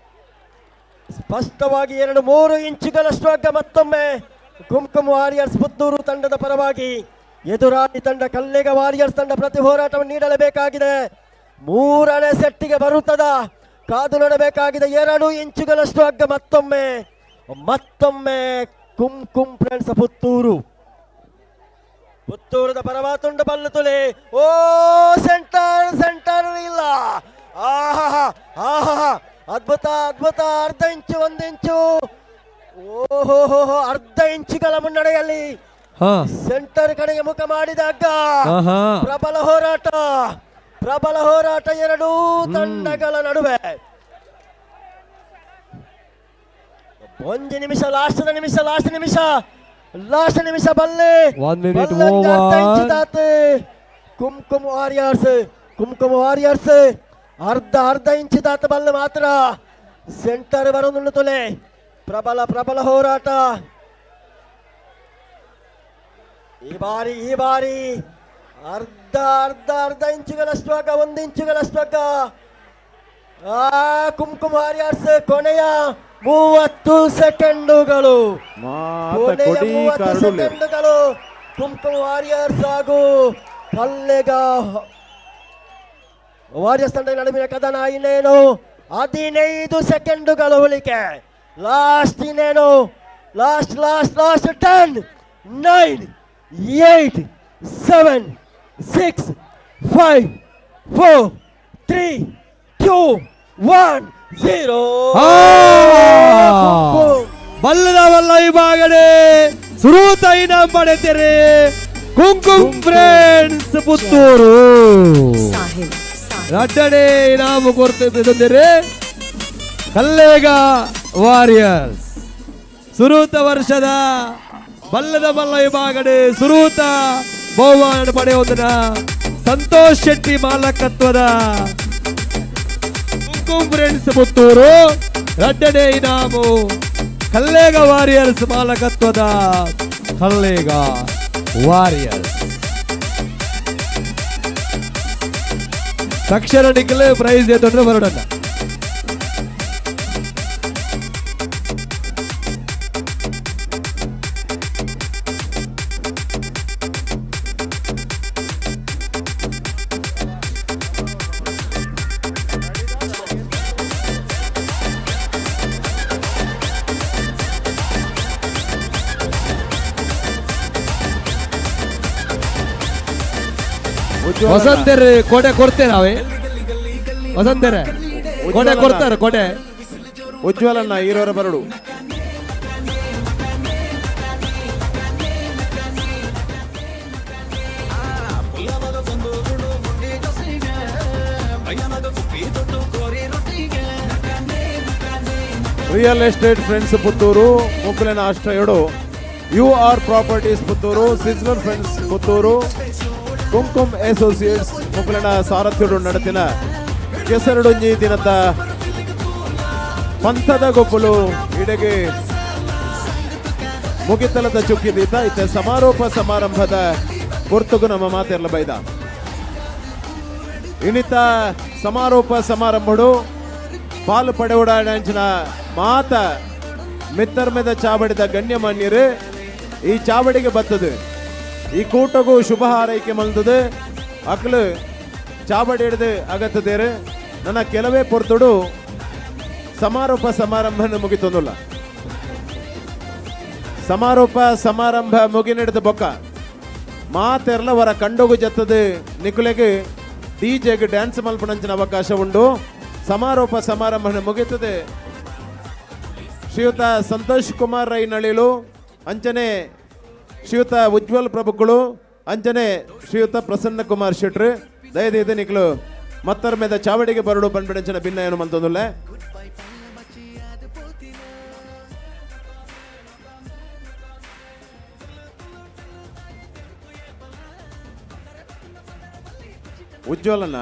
ಸ್ಪಷ್ಟವಾಗಿ 2-3 ಇಂಚುಗಳಷ್ಟು ಅಗ್ಗ ಮತ್ತೊಮ್ಮೆ ಕುಂಕುಮ್ ವಾರಿಯರ್ಸ್ ಪುತ್ತೂರು ತಂಡದ ಪರವಾಗಿ. ಎದುರಾಳಿ ತಂಡ ಕಲ್ಲೇಗ ವಾರಿಯರ್ಸ್ ತಂಡ ಪ್ರತಿ ಹೋರಾಟವನ್ನು ನೀಡಲೇಬೇಕಾಗಿದೆ. ಮೂರನೇ ಸೆಟ್ಟಿಗೆ ಬರುತ್ತದ ಕಾದು ನೋಡಬೇಕಾಗಿದೆ. 2 ಇಂಚುಗಳಷ್ಟು ಅಗ್ಗ. ಮತ್ತೊಮ್ಮೆ ಮತ್ತೊಮ್ಮೆ ಕುಂಕುಂ ಫ್ರೆಂಡ್ಸ್ ಪುತ್ತೂರು, ಪುತ್ತೂರದ ಪರವಾತುಂಡು ಬಲ್ಲು ತುಲೆ. ಓ ಸೆಂಟರ್, ಸೆಂಟರ್ ಇಲ್ಲ. ಆಹಾ ಆಹಾ, ಅದ್ಭುತ ಅದ್ಭುತ. ಅರ್ಧ ಇಂಚು, 1 ಇಂಚು, ಓಹೋ ಹೋ, ಅರ್ಧ ಇಂಚುಗಳ ಮುನ್ನಡೆಯಲ್ಲಿ ಸೆಂಟರ್ ಕಡೆಗೆ ಮುಖ ಮಾಡಿದ ಹಗ್ಗ. ಪ್ರಬಲ ಹೋರಾಟ, ಪ್ರಬಲ ಹೋರಾಟ ಎರಡೂ ತಂಡಗಳ ನಡುವೆ. 1 ನಿಮಿಷ, ಲಾಸ್ಟ್ ನಿಮಿಷ, ಲಾಸ್ಟ್ ನಿಮಿಷ, ಲಾಸ್ಟ್ ನಿಮಿಷ. ಬಲ್ಲೆ 1 minute. ಕುಂಕುಮ ವಾರಿಯರ್ಸ್, ಕುಂಕುಮ ವಾರಿಯರ್ಸ್ ಅರ್ಧ ಅರ್ಧ ಇಂಚಿದಾತ ಬಲ್ಲೆ ಮಾತ್ರ. ಸೆಂಟರ್ ಬರೋದುಂಡು ತೊಲೆ. ಪ್ರಬಲ ಪ್ರಬಲ ಹೋರಾಟ ಈ ಬಾರಿ, ಈ ಬಾರಿ ಅರ್ಧ ಅರ್ಧ ಅರ್ಧ ಇಂಚುಗಳಷ್ಟು ಆಗ, 1 ಇಂಚುಗಳಷ್ಟು ಆಗ. ಆ ಕುಂಕುಮ ವಾರಿಯರ್ಸ್ ಕೊನೆಯ 30 ಸೆಕೆಂಡುಗಳು, ಕೊನೆಯ 30 ಸೆಕೆಂಡುಗಳು. ಕುಂಕುಮ ವಾರಿಯರ್ಸ್ ಹಾಗೂ ಕಲ್ಲೆಗ ವಾರಿಯರ್ಸ್ ತಂಡ ನಡುವಿನ ಕದನ. ಇನ್ನೇನು 15 ಸೆಕೆಂಡುಗಳು ಉಳಿಕೆ. ಲಾಸ್ಟ್ ಇನ್ನೇನು ಲಾಸ್ಟ್ ಲಾಸ್ಟ್ ಲಾಸ್ಟ್. 10, 9, 8, 7, 6, 5, 4, 3, 2, 1, 0. ಬಲ್ಲದ ಬಲ್ಲ ವಿಭಾಗಡೆ ಸುರೂತ ಇನಾಮ್ ಪಡೆತೀರಿ ಕುಂಕುಂ ಫ್ರೆಂಡ್ಸ್ ಪುತ್ತೂರು. ರಡ್ಡನೆ ಇನಾಮು ಕೊಡ್ತಿದ್ದರೆ ಕಲ್ಲೇಗ ವಾರಿಯರ್ಸ್. ಸುರೂತ ವರ್ಷದ ಬಲ್ಲದ ಬಲ್ಲ ವಿಭಾಗಡೆ ಸುರೂತ ಬಹುಮಾನ ಪಡೆಯುವುದನ್ನ ಸಂತೋಷ್ ಶೆಟ್ಟಿ ಮಾಲಕತ್ವದ ಕುಂಕುಂ ಫ್ರೆಂಡ್ಸ್ ಪುತ್ತೂರು. ರಡ್ಡನೆ ಇನಾಮು ಕಲ್ಲೇಗ ವಾರಿಯರ್ಸ್ ಮಾಲಕತ್ವದ ಕಲ್ಲೇಗ ವಾರಿಯರ್ಸ್. ತಕ್ಷಣ ನಿಖಲೆ ಪ್ರೈಸ್ ಎತ್ತೊಂಡ್ರೆ ಬರೋಣ. ವಸಂತರು ಕೋಟೆ ಕೊಡ್ತೇವೆ ನಾವೇ. ವಸಂತರೇ ಕೋಟೆ ಕೊಡ್ತಾರೆ, ಕೋಟೆ. ಉಜ್ವಲನ್ನ ಈರೋರ ಬರಡು. ರಿಯಲ್ ಎಸ್ಟೇಟ್ ಫ್ರೆಂಡ್ಸ್ ಪುತ್ತೂರು ಮುಕ್ಕಲಿನ ಆಶ್ರಯಡು you are properties Puttur, sizzler friends Puttur, Kumkum associates ಮುಕ್ಕಲಿನ ಸಾರಥ್ಯಡು ನಡತಿನ ಕೆಸರಡೊಂಜಿ ದಿನದ ಪಂಥದ ಗೊಪ್ಪಲು ಇಡೆಗೆ ಮುಗಿತಲದ ಚುಕ್ಕಿದೀತ. ಇತ್ತ ಸಮಾರೋಪ ಸಮಾರಂಭದ ಪೊರ್ತುಗು ನಮ್ಮ ಮಾತೆರ್ಲ ಬೈದ. ಇನ್ನಿತ ಸಮಾರೋಪ ಸಮಾರಂಭಡು ಪಾಲು ಪಡೆಯುಡಂಚಿನ ಮಾತ ಮಿತ್ತರ್ಮೆದ ಚಾವಡಿದ ಗಣ್ಯಮಾನ್ಯರು ಈ ಚಾವಡಿಗೆ ಬರ್ತದೆ. ಈ ಕೂಟಗೂ ಶುಭ ಹಾರೈಕೆ ಮಲ್ತದೆ. ಅಕ್ಲು ಚಾವಡಿ ಹಿಡಿದು ಅಗತ್ತದೇರು. ನನ್ನ ಕೆಲವೇ ಪೊರ್ತುಡು ಸಮಾರೋಪ ಸಮಾರಂಭ ಮುಗಿತೊಂದುಲ್ಲ. ಸಮಾರೋಪ ಸಮಾರಂಭ ಮುಗಿ ನಡೆದ ಬೊಕ್ಕ ಮಾತೆರ್ಲ ವರ ಕಂಡೋಗು ಜತ್ತದು ನಿಕುಲೆಗೆ ಡಿಜೆಗೆ ಡ್ಯಾನ್ಸ್ ಮಲ್ಪನಂಚಿನ ಅವಕಾಶ ಉಂಡು. ಸಮಾರೋಪ ಸಮಾರಂಭ ಮುಗಿತದೆ. ಶ್ರೀಯುತ ಸಂತೋಷ್ ಕುಮಾರ್ ರೈ ನಳಿಲು, ಅಂಚನೆ ಶ್ರೀಯುತ ಉಜ್ವಲ್ ಪ್ರಭುಗಳು, ಅಂಚನೆ ಶ್ರೀಯುತ ಪ್ರಸನ್ನ ಕುಮಾರ್ ಶೆಟ್ರು ದಯದೀದು ನಿಕ್ಲು ಮತ್ತರ ಮೇದ ಚಾವಡಿಗೆ ಬರಡು ಬಂದ್ಬಿಡಂಚನ ಭಿನ್ನ ಏನು ಮಂತೊಂದುಲ್ಲೆ. ಉಜ್ವಲನ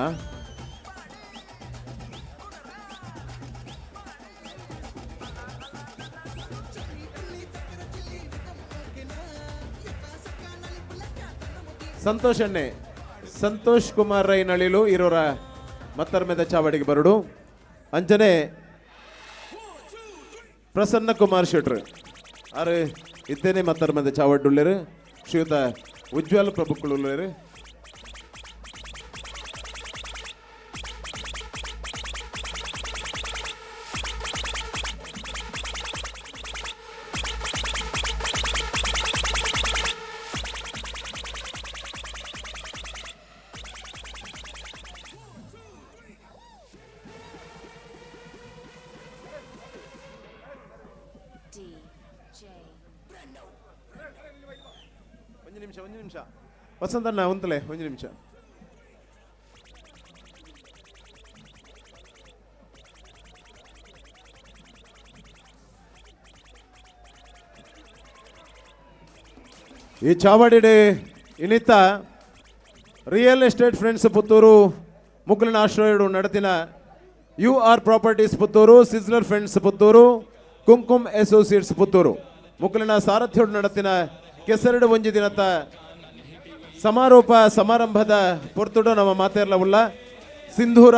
ಸಂತೋಷ್ ಅಣ್ಣೆ, ಸಂತೋಷ್ ಕುಮಾರ್ ರೈ ನಳಿಲು ಇರೋರ ಮತ್ತರ್ಮೆದ ಚಾವಡಿಗೆ ಬರಡು. ಅಂಚನೆ ಪ್ರಸನ್ನ ಕುಮಾರ್ ಶೆಟ್ರು ಆರು ಇತ್ತೇನೆ ಮತ್ತರ್ಮೆದ ಚಾವಡ್ಡುಳ್ಳೇರು. ಶ್ರೀಯುತ ಉಜ್ವಲ್ ಪ್ರಭುಕ್ಕುಳ್ಳೇರು. ನಿಮಿಷ, ಒಂಜಿ ನಿಮಿಷ ವಸಂತಣ್ಣ ಉಂತಲೆ, ಒಂಜಿ ನಿಮಿಷ. ಈ ಚಾವಡಿಡೆ ಇನಿತ ರಿಯಲ್ ಎಸ್ಟೇಟ್ ಫ್ರೆಂಡ್ಸ್ ಪುತ್ತೂರು ಮುಗ್ಲಿನ ಆಶ್ರಯಡು ನಡತಿನ U R properties Puttur, sizzler friends Puttur, Kumkum associates Puttur ಮುಗ್ಲಿನ ಸಾರಥ್ಯೋಡು ನಡತಿನ ಕೆಸರಡು ಒಂಜಿ ದಿನತ ಸಮಾರೋಪ ಸಮಾರಂಭದ ಪೊರ್ತುಡು ನಮ್ಮ ಮಾತೇರ್ಲ ಉಲ್ಲ ಸಿಂಧೂರ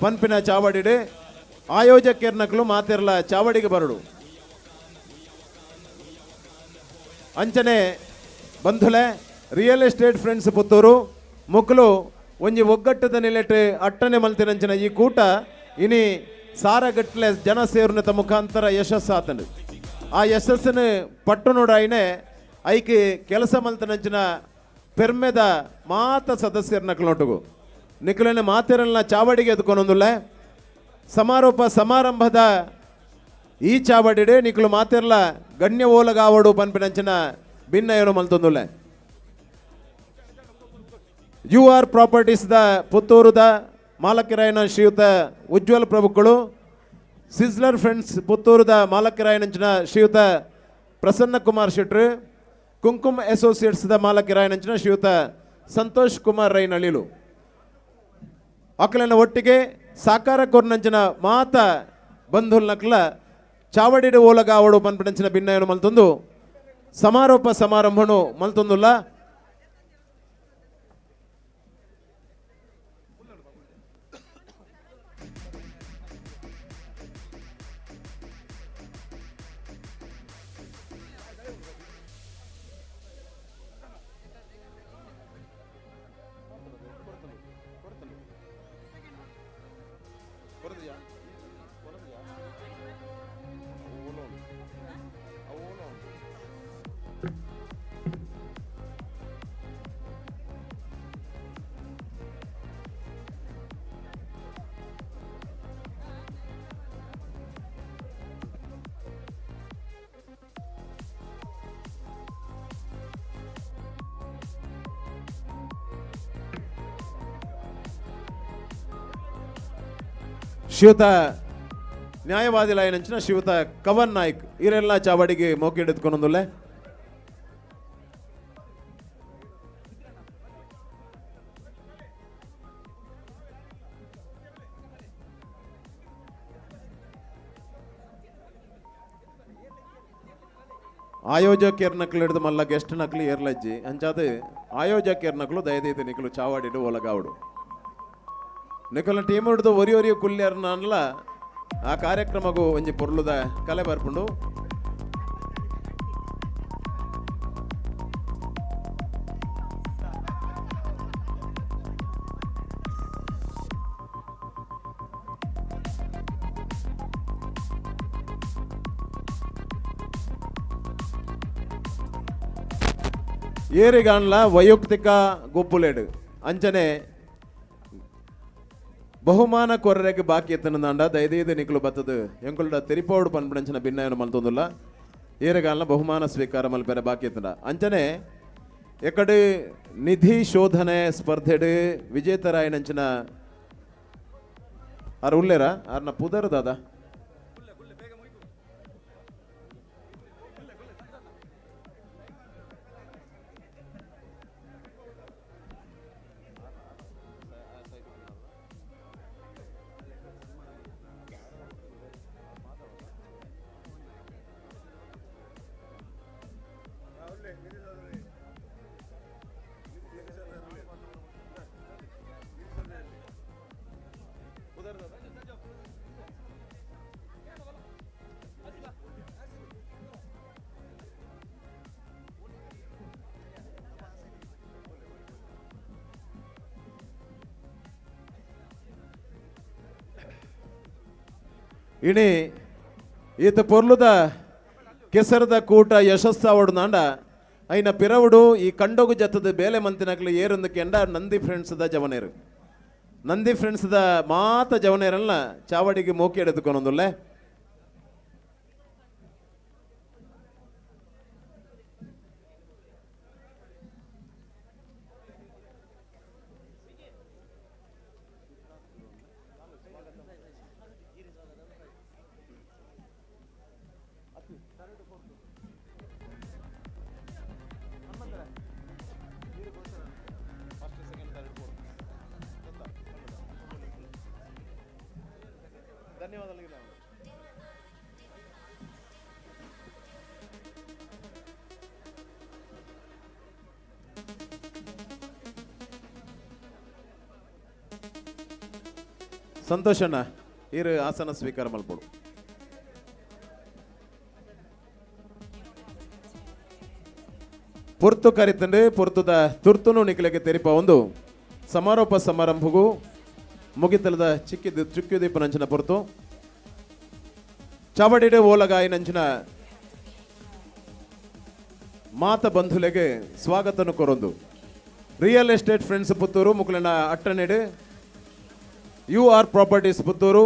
ಪನ್ಪಿನ ಚಾವಡಿಡೆ ಆಯೋಜಕರ್ನಕ್ಲು ಮಾತೇರ್ಲ ಚಾವಡಿಗೆ ಬರಡು. ಅಂಚನೆ ಬಂಧುಲೆ ರಿಯಲ್ ಎಸ್ಟೇಟ್ ಫ್ರೆಂಡ್ಸ್ ಪುತ್ತೂರು ಮುಕ್ಲು ಒಂಜಿ ಒಗ್ಗಟ್ಟದ ನಿಲೆಟ್ ಅಟ್ಟನೆ ಮಲ್ತಿನಂಚಿನ ಈ ಕೂಟ ಇನಿ ಸಾರಗಟ್ಲೆ ಜನ ಸೇರುನತ ಮುಖಾಂತರ ಯಶಸ್ಸಾತಂಡು. ಆ ಯಶಸ್ಸನ್ನು ಪಟ್ಟುನೋಡಾಯಿನೆ ಐಕೆ ಕೆಲಸ ಮಲ್ತನಂಚಿನ ಪೆರ್ಮೆದ ಮಾತ ಸದಸ್ಯರ ನಕಲೊಟ್ಟುಗು ನಿಕುಲಿನ ಮಾತೆರಲ್ನ ಚಾವಡಿಗೆ ಎದ್ಕೊನೊಂದುಲ್ಲೆ ಸಮಾರೋಪ ಸಮಾರಂಭದ ಈ ಚಾವಡಿಡೆ ನಿಕುಲು ಮಾತೆರ್ಲ ಗಣ್ಯ ಓಲಗಾವಡು ಪನ್ಪಿನಂಚಿನ ಭಿನ್ನ ಏನು ಮಲ್ತೊಂದುಲ್ಲೆ. You are properties the ಪುತ್ತೂರುದ ಮಾಲಕರಾಯನ ಶ್ರೀಯುತ ಉಜ್ವಲ್ ಪ್ರಭುಗಳು, ಸಿಸ್ಲರ್ ಫ್ರೆಂಡ್ಸ್ ಪುತ್ತೂರುದ ಮಾಲಕರಾಯನಂಚಿನ ಶ್ರೀಯುತ ಪ್ರಸನ್ನ ಕುಮಾರ್ ಶೆಟ್ರು, ಕುಂಕುಮ್ ಅಸೋಸಿಯೇಟ್ಸ್ the ಮಾಲಕರಾಯನಂಚಿನ ಶ್ರೀಯುತ ಸಂತೋಷ್ ಕುಮಾರ್ ರೈ ನಳಿಲು ಅಕಲನ ಒಟ್ಟಿಗೆ ಸಾಕಾರ ಕೊರ್ನಂಚಿನ ಮಾತ ಬಂಧುಲ್ನಕ್ಲ ಚಾವಡಿಡು ಓಲಗಾವಡು ಪನ್ಪಿನಂಚಿನ ಭಿನ್ನಯನ್ನು ಮಲ್ತೊಂದು ಸಮಾರೋಪ ಸಮಾರಂಭನು ಮಲ್ತೊಂದುಲ್ಲ. ಶ್ರೀಯುತ ನ್ಯಾಯವಾದಿ ಲಾಯನಂಚಿನ ಶ್ರೀಯುತ ಕವನ್ ನಾಯ್ಕ್ ಇವರೆಲ್ಲ ಚಾವಡಿಗೆ ಮೋಕಿ ಹಿಡಿದುಕೊಂಡೊಂದುಲ್ಲೆ. ಆಯೋಜಕರ್ ನಕಲು ಹಿಡಿದು ಮಲ್ಲ ಗೆಸ್ಟ್ ನಕಲು ಏರ್ಲಜ್ಜಿ ಅಂಚಾದ ಆಯೋಜಕರ್ ನಕಲು ದಯದೀತಿ ನಿಕಲು ಚಾವಾಡಿಡು ಒಲಗಾವಡು ನಿಕಲ್ನ ಟೀಮ್ ಹಿಡಿದು ಒರಿ ಒರಿ ಕುಲ್ಯರ್ನಲ್ಲ ಆ ಕಾರ್ಯಕ್ರಮಗೂ ಒಂಜಿ ಪೊರ್ಲುದ ಕಲೆ ಬರ್ಪುಂಡು. ಏರಿಗಾನ್ಲ ವೈಯಕ್ತಿಕ ಗೊಬ್ಬುಲೇಡು ಅಂಚನೆ ಬಹುಮಾನ ಕೊರ್ರೆಗೆ ಬಾಕಿ ಎತ್ತನದಾಂಡ ದಯದೀದು ನಿಕುಲು ಬತ್ತದು ಎಂಕುಲ್ಡ ತೆರಿಪೋಡು ಪನ್ಪುನಂಚಿನ ಭಿನ್ನಯನು ಮಲ್ತೊಂದುಲ್ಲ ಏರೆಗಾಲ್ನ ಬಹುಮಾನ ಸ್ವೀಕಾರ ಮಲ್ಪೆರೆ ಬಾಕಿ ಎತ್ತನ ಅಂಚನೆ ಎಕಡೆ ನಿಧಿ ಶೋಧನೆ ಸ್ಪರ್ಧೆಡು ವಿಜೇತರಾಯನಂಚಿನ ಆರ್ ಉಲ್ಲೇರ ಆರ್ನ ಪುದರ್ ದಾದಾ ಇಣಿ ಈತ ಪೊರ್ಲುದ ಕೆಸರದ ಕೂಟ ಯಶಸ್ಸಾವಡು ನಾಂಡ ಐನ ಪಿರವುಡು ಈ ಕಂಡೋಗು ಜತ್ತದ ಬೇಲೆ ಮಂತಿನಕ್ಲು ಏರೊಂದು ಕೆಂಡ ನಂದಿ ಫ್ರೆಂಡ್ಸ್ದ ಜವನೇರು ನಂದಿ ಫ್ರೆಂಡ್ಸ್ದ ಮಾತ ಜವನೇರಲ್ಲ ಚಾವಡಿಗೆ ಮೋಕಿ ಎಡೆದುಕೊನೊಂದುಲ್ಲೆ. ಧನ್ಯವಾದಗಳು. ಸಂತೋಷಣ್ಣ ಇರು ಆಸನ ಸ್ವೀಕಾರ ಮಲ್ಪಡು. ಪೊರ್ತು ಕರಿತಂಡೆ ಪೊರ್ತುದ ತುರ್ತುನು ನಿಖಲಕ್ಕೆ ತೆರಿಪ ಒಂದು ಸಮಾರೋಪ ಸಮಾರಂಭಗೂ ಮುಗಿತಲದ ಚಿಕ್ಕಿದ್ದು ಚುಕ್ಕಿದೀಪ ನಂಚಿನ ಪೊರ್ತು ಚಾವಡಿಡೆ ಓಲಗಾಯಿ ನಂಚಿನ ಮಾತ ಬಂಧುಲೆಗೆ ಸ್ವಾಗತನು ಕೊರೊಂದು ರಿಯಲ್ ಎಸ್ಟೇಟ್ ಫ್ರೆಂಡ್ಸ್ ಪುತ್ತೂರು ಮುಕ್ಲನ ಅಟ್ಟನೆಡೆ U R properties Puttur,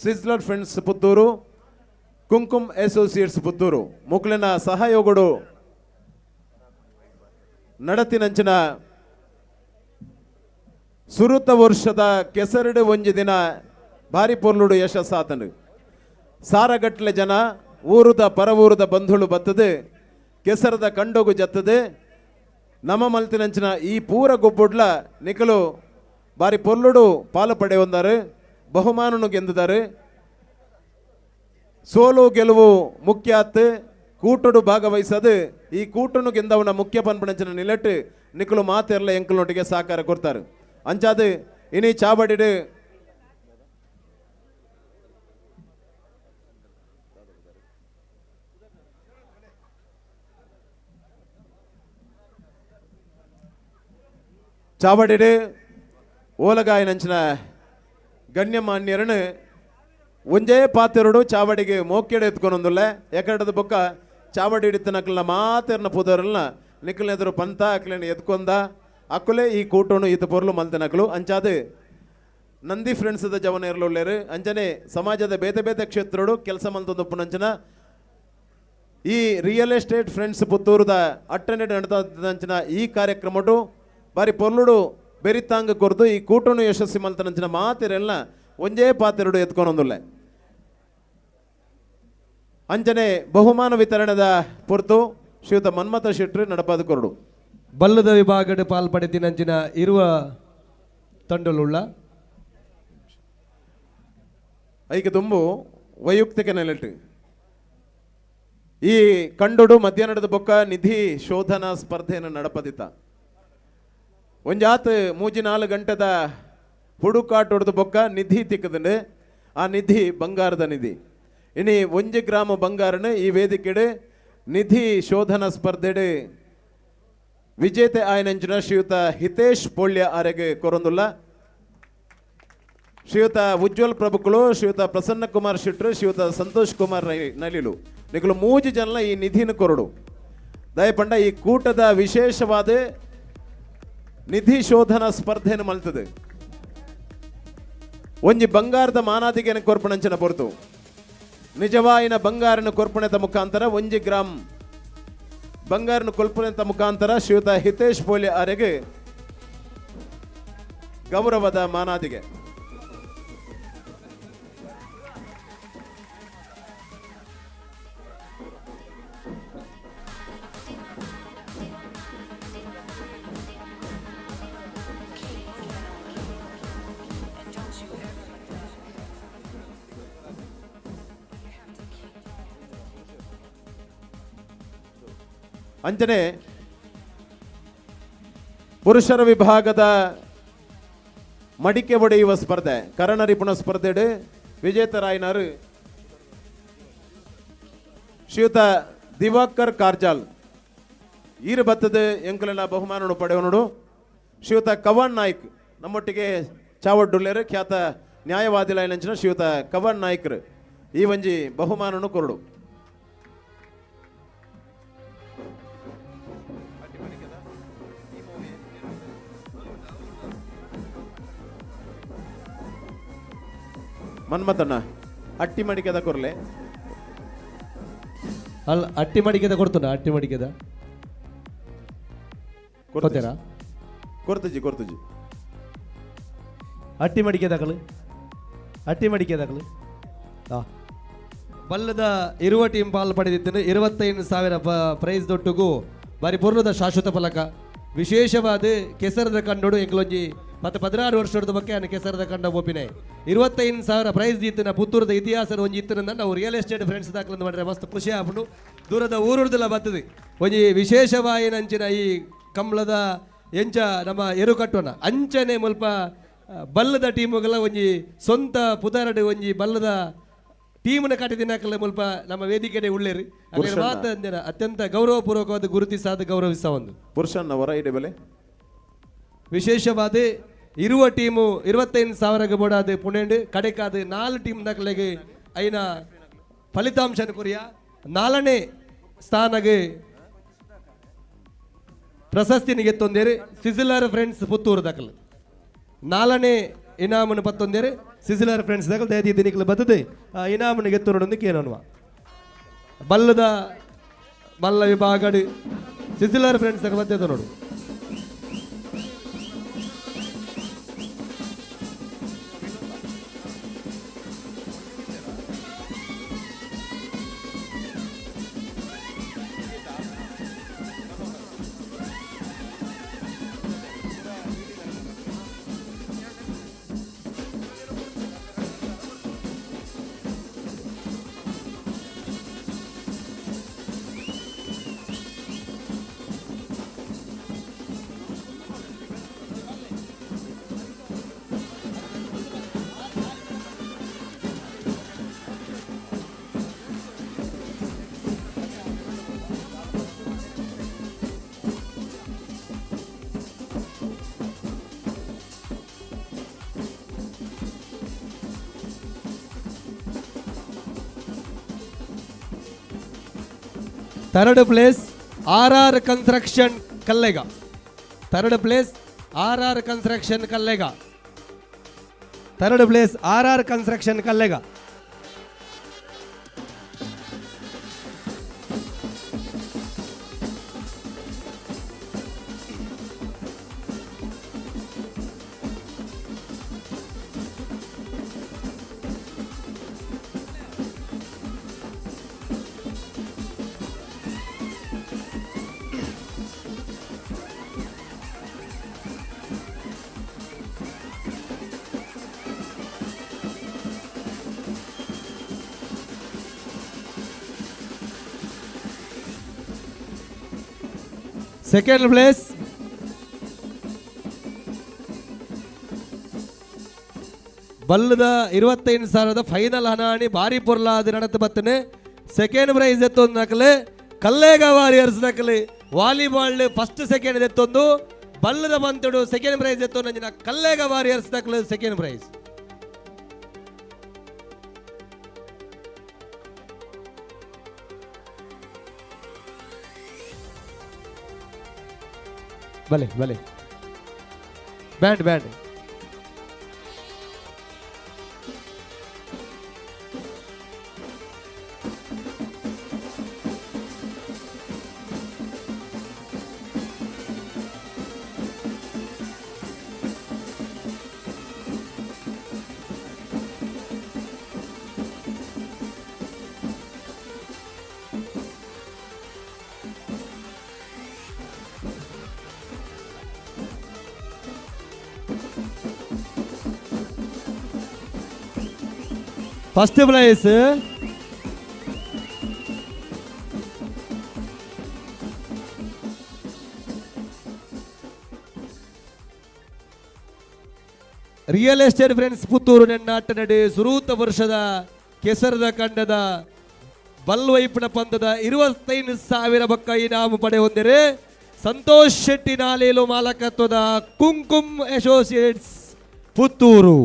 sizzler friends Puttur, Kumkum associates Puttur ಮುಕ್ಲಿನ ಸಹಯೋಗಡು ನಡತಿನಂಚಿನ ಸುರುತ ವರ್ಷದ ಕೆಸರಡು ಒಂಜಿ ದಿನ ಭಾರಿ ಪೊರ್ಲುಡು ಯಶಸ್ಸಾತನು. ಸಾರಗಟ್ಲೆ ಜನ ಊರುದ ಪರವೂರುದ ಬಂಧುಳು ಬತ್ತದೆ ಕೆಸರದ ಕಂಡೋಗು ಜತ್ತದೆ ನಮ ಮಲ್ತಿನಂಚಿನ ಈ ಪೂರ ಗೊಬ್ಬುಡ್ಲ ನಿಕಲು ಬಾರಿ ಪೊರ್ಲುಡು ಪಾಲು ಪಡೆಯೊಂದಾರು, ಬಹುಮಾನನು ಗೆಂದಿದ್ದಾರೆ. ಸೋಲು ಗೆಲುವು ಮುಖ್ಯ ಆತ್ ಕೂಟುಡು ಭಾಗವಹಿಸದು ಈ ಕೂಟನು ಗೆಂದವನ ಮುಖ್ಯ ಪನ್ಪಣಂಚಿನ ನಿಲೆಟ್ಟು ನಿಕಲು ಮಾತೆರ್ಲ ಎಂಕಲ್ನೊಟ್ಟಿಗೆ ಸಹಕಾರ ಕೊಡ್ತಾರೆ. ಅಂಚಾದು ಇನಿ ಚಾವಡಿಡು ಚಾವಡಿಡು ಓಲಗಾಯನಂಚಿನ ಗಣ್ಯಮಾನ್ಯರನ್ನು ಒಂಜೇ ಪಾತೆರಡು ಚಾವಡಿಗೆ ಮೋಕೆಡೆ ಎತ್ಕೊಂಡೊಂದುಲ್ಲ ಎಕಡದ ಬೊಕ್ಕ ಚಾವಡಿ ಹಿಡಿತ ನಕ್ಲನ ಮಾತೆರ್ನ ಪುದರಲ್ನ ನಿಕ್ಕಲ್ನ ಎದುರು ಪಂತ ಅಕ್ಲೇನ ಎತ್ಕೊಂದ ಅಕ್ಕುಲೆ ಈ ಕೂಟೋನು ಈತ ಪೊರ್ಲು ಮಲ್ತನಕ್ಲು. ಅಂಚಾದು ನಂದಿ ಫ್ರೆಂಡ್ಸ್ದ ಜವನ ಇರಲುಳ್ಳೇರು ಅಂಚನೆ ಸಮಾಜದ ಬೇತೆ ಬೇತೆ ಕ್ಷೇತ್ರಡು ಕೆಲಸ ಮಲ್ತೊಂದು ಈ ರಿಯಲ್ ಎಸ್ಟೇಟ್ ಫ್ರೆಂಡ್ಸ್ ಪುತ್ತೂರುದ ಅಟ್ಟನೆ ನಡೆದಂಚಿನ ಈ ಕಾರ್ಯಕ್ರಮಟು ಬಾರಿ ಪೊರ್ಲುಡು ಬೆರಿತಾಂಗ ಕೊರ್ದು ಈ ಕೂಟನು ಯಶಸ್ವಿ ಮಲ್ತನಂಚಿನ ಮಾತಿರೆಲ್ಲ ಒಂಜೇ ಪಾತೆರಡು ಎತ್ಕೊಂಡೊಂದುಲ್ಲೆ. ಅಂಚನೆ ಬಹುಮಾನ ವಿತರಣೆದ ಪೊರ್ತು ಶ್ರೀಯುತ ಮನ್ಮಥ ಶೆಟ್ರು ನಡಪಾದ ಕೊರಡು. ಬಲ್ಲದ ವಿಭಾಗದ ಪಾಲ್ಪಡೆತಿನಂಚಿನ ಇರುವ ತಂಡಲುಳ್ಳ ಐಕೆ ತುಂಬು ವೈಯಕ್ತಿಕ ನೆಲೆಟ್ಟು ಈ ಕಂಡುಡು ಮಧ್ಯಾಹ್ನದ ಬೊಕ್ಕ ನಿಧಿ ಶೋಧನಾ ಸ್ಪರ್ಧೆಯನ್ನು ನಡಪದಿತ್ತ. ಒಂಜಾತ್ ಮೂಜಿ ನಾಲ್ಕು ಗಂಟೆದ ಹುಡುಕಾಟ ಹೊಡೆದು ಬೊಕ್ಕ ನಿಧಿ ತಿಕ್ಕದಂಡೆ ಆ ನಿಧಿ ಬಂಗಾರದ ನಿಧಿ. ಇನಿ ಒಂಜಿ ಗ್ರಾಮ ಬಂಗಾರನ ಈ ವೇದಿಕೆಡೆ ನಿಧಿ ಶೋಧನಾ ಸ್ಪರ್ಧೆಡೆ ವಿಜೇತೆ ಆಯನಂಚಿನ ಶ್ರೀಯುತ ಹಿತೇಶ್ ಪೋಳ್ಯ ಆರೆಗೆ ಕೊರೊಂದುಲ್ಲ. ಶ್ರೀಯುತ ಉಜ್ವಲ್ ಪ್ರಭುಕುಲು, ಶ್ರೀಯುತ ಪ್ರಸನ್ನ ಕುಮಾರ್ ಶೆಟ್ರು, ಶ್ರೀಯುತ ಸಂತೋಷ್ ಕುಮಾರ್ ನಲಿಲು ನಿಕಲು ಮೂಜಿ ಜನಲ ಈ ನಿಧಿನ ಕೊರಡು. ದಯಪಂಡ ಈ ಕೂಟದ ವಿಶೇಷವಾದ ನಿಧಿ ಶೋಧನಾ ಸ್ಪರ್ಧೆಯನ್ನು ಮಲ್ತದೆ. ಒಂಜಿ ಬಂಗಾರದ ಮಾನಾದಿಗೆನ ಕೊರ್ಪಣಂಚಿನ ಪೊರ್ತು ನಿಜವಾಯಿನ ಬಂಗಾರನ ಕೊರ್ಪಣೆತ ಮುಖಾಂತರ ಒಂಜಿ ಗ್ರಾಮ್ ಬಂಗಾರನ ಕೊಲ್ಪಣೆತ ಮುಖಾಂತರ ಶ್ರೀಯುತ ಹಿತೇಶ್ ಪೋಲಿ ಅರೆಗೆ ಗೌರವದ ಮಾನಾದಿಗೆ. ಅಂಚನೆ ಪುರುಷರ ವಿಭಾಗದ ಮಡಿಕೆ ಒಡೆಯುವ ಸ್ಪರ್ಧೆ ಕರಣರಿಪುಣ ಸ್ಪರ್ಧೆಡು ವಿಜೇತರಾಯಿನಾರು ಶ್ರೀಯುತ ದಿವಾಕರ್ ಕಾರ್ಜಾಲ್ ಈರು ಬತ್ತದ ಎಂಕುಲೆನ ಬಹುಮಾನ ಪಡೆಯವನುಡು. ಶ್ರೀಯುತ ಕವನ್ ನಾಯ್ಕ್ ನಮ್ಮೊಟ್ಟಿಗೆ ಚಾವಡ್ಡುಲ್ಲೇರು ಖ್ಯಾತ ನ್ಯಾಯವಾದಿ ಲೈನಂಚಿನ ಶ್ರೀಯುತ ಕವನ್ ನಾಯ್ಕರು ಈ ಒಂಜಿ ಬಹುಮಾನನು ಕೊರಡು. ಮನ್ಮಥಣ್ಣ ಅಟ್ಟಿ ಮಡಿಕೆದ ಕೊರ್ಲೆ ಅಲ್ಲ ಅಟ್ಟಿ ಮಡಿಕೆದ ಕೊಡ್ತುನ ಅಟ್ಟಿ ಮಡಿಕೆದ ಕೊಡ್ತೀರಾ? ಕೊರ್ತುಜಿ ಕೊರ್ತುಜಿ ಅಟ್ಟಿ ಮಡಿಕೆದಾಗಲು ಅಟ್ಟಿ ಮಡಿಕೆದಾಗಲು ಬಲ್ಲದ ಇರುವ ಟೀಮ್ ಪಾಲ್ ಪಡೆದಿದ್ದೇನೆ 25,000 ಪ್ರೈಸ್ ದೊಟ್ಟುಗು ಬಾರಿ ಪೂರ್ಣದ ಶಾಶ್ವತ ಫಲಕ ವಿಶೇಷವಾದ ಕೆಸರದ ಕಂಡೋಡು ಎಂಕಲೊಂಜಿ 10-16 ವರ್ಷದ ಬಗ್ಗೆ ನಾನು ಕೆಸರದ ಕಂಡ ಒಪ್ಪಿನೆ 25,000 ಪ್ರೈಸ್ ದೀತಿನ ಪುತ್ತೂರದ ಇತಿಹಾಸದ ಒಂಜಿ ಇತ್ತಿನ ನಾವು ರಿಯಲ್ ಎಸ್ಟೇಟ್ ಫ್ರೆಂಡ್ಸ್ ದಾಖಲೆ ಮಾಡಿದ್ರೆ ಮಸ್ತ್ ಖುಷಿ ಆಪುಂಡು ದೂರದ ಊರುಡ್ದೆಲ್ಲ ಬರ್ತದೆ ಒಂಜಿ ವಿಶೇಷವಾಯಿನಂಚಿನ ಈ ಕಂಬಳದ ಎಂಚ ನಮ್ಮ ಎರು ಕಟ್ಟೋಣ ಅಂಚನೆ ಮುಲ್ಪ ಬಲ್ಲದ ಟೀಮುಗಳ ಒಂಜಿ ಸ್ವಂತ ಪುದರಡು ಒಂಜಿ ಬಲ್ಲದ ಟೀಮ್ನ ಕಟ್ಟಿದಿನಾಕಲ್ಲ ಮುಲ್ಪ ನಮ್ಮ ವೇದಿಕೆಡೆ ಉಳ್ಳೇರಿ ಮಾತ ಅತ್ಯಂತ ಗೌರವಪೂರ್ವಕವಾದ ಗುರುತಿಸಾದ ಗೌರವಿಸ ಒಂದು ಪುರುಷನ್ನವರ ಇಡೆ ಬೆಲೆ ವಿಶೇಷವಾದ ಇರುವ ಟೀಮು 25,000 ಬೋಡಾದ ಪುಣೆಂಡು ಕಡೆಕಾದ 4 ಟೀಮ್ ದಾಖಲೆಗೆ ಐನ ಫಲಿತಾಂಶ ಕೊರಿಯ 4ನೇ ಸ್ಥಾನಗೆ ಪ್ರಶಸ್ತಿನಿಗೆ ಗೆತ್ತೊಂದೇರಿ ಸಿಸಿಲರ್ ಫ್ರೆಂಡ್ಸ್ ಪುತ್ತೂರು ದಾಖಲು 4ನೇ ಇನಾಮನ್ನು ಪತ್ತೊಂದೇರಿ ಸಿಸಿಲರ್ ಫ್ರೆಂಡ್ಸ್ ದಾಖಲು ದಯದಿ ದಿನಕ್ಕೆ ಬರ್ತದೆ ಆ ಇನಾಮನ್ನು ಗೆತ್ತೊಂದು ಕೇಳೋಣ ಬಲ್ಲದ ಮಲ್ಲ ವಿಭಾಗಡಿ ಸಿಸಿಲರ್ ಫ್ರೆಂಡ್ಸ್ ದಾಖಲು ಬರ್ತದೆ ನೋಡು. Third place R R construction Kallega. Third place R R construction Kallega. Third place R R construction Kallega. Second place ಬಲ್ಲದ 25,000 ಫೈನಲ್ ಹಣಾಣಿ ಭಾರಿ ಪೊರ್ಲಾದ ನಡತ ಬತ್ತನೆ. ಸೆಕೆಂಡ್ ಪ್ರೈಸ್ ಎತ್ತೊಂದು ನಕಲೆ ಕಲ್ಲೇಗ ವಾರಿಯರ್ಸ್ ನಕಲೆ. ವಾಲಿಬಾಲ್ ಫಸ್ಟ್ ಸೆಕೆಂಡ್ ಎತ್ತೊಂದು ಬಲ್ಲದ ಬಂತಡು ಸೆಕೆಂಡ್ ಪ್ರೈಸ್ ಎತ್ತೊಂದು ಅಂಜಿನ ಕಲ್ಲೇಗ ವಾರಿಯರ್ಸ್ ನಕಲೆ ಸೆಕೆಂಡ್ ಪ್ರೈಸ್. ಭಲೆ ಭಲೆ band band. First place real estate friends Puttur ನೆನ್ನಾಟ ನಡೆ ಸುರೂತ ವರ್ಷದ ಕೆಸರದ ಕಂಡದ ಬಲ್ವೈಪುಣ ಪಂದದ 25,000 ಬಕ್ಕ ಇನಾಮು ಪಡೆ ಹೊಂದಿರೆ ಸಂತೋಷ್ ಶೆಟ್ಟಿ ನಾಲೇಲು ಮಾಲಕತ್ವದ ಕುಂಕುಮ್ ಅಸೋಸಿಯೇಟ್ಸ್ ಪುತ್ತೂರು.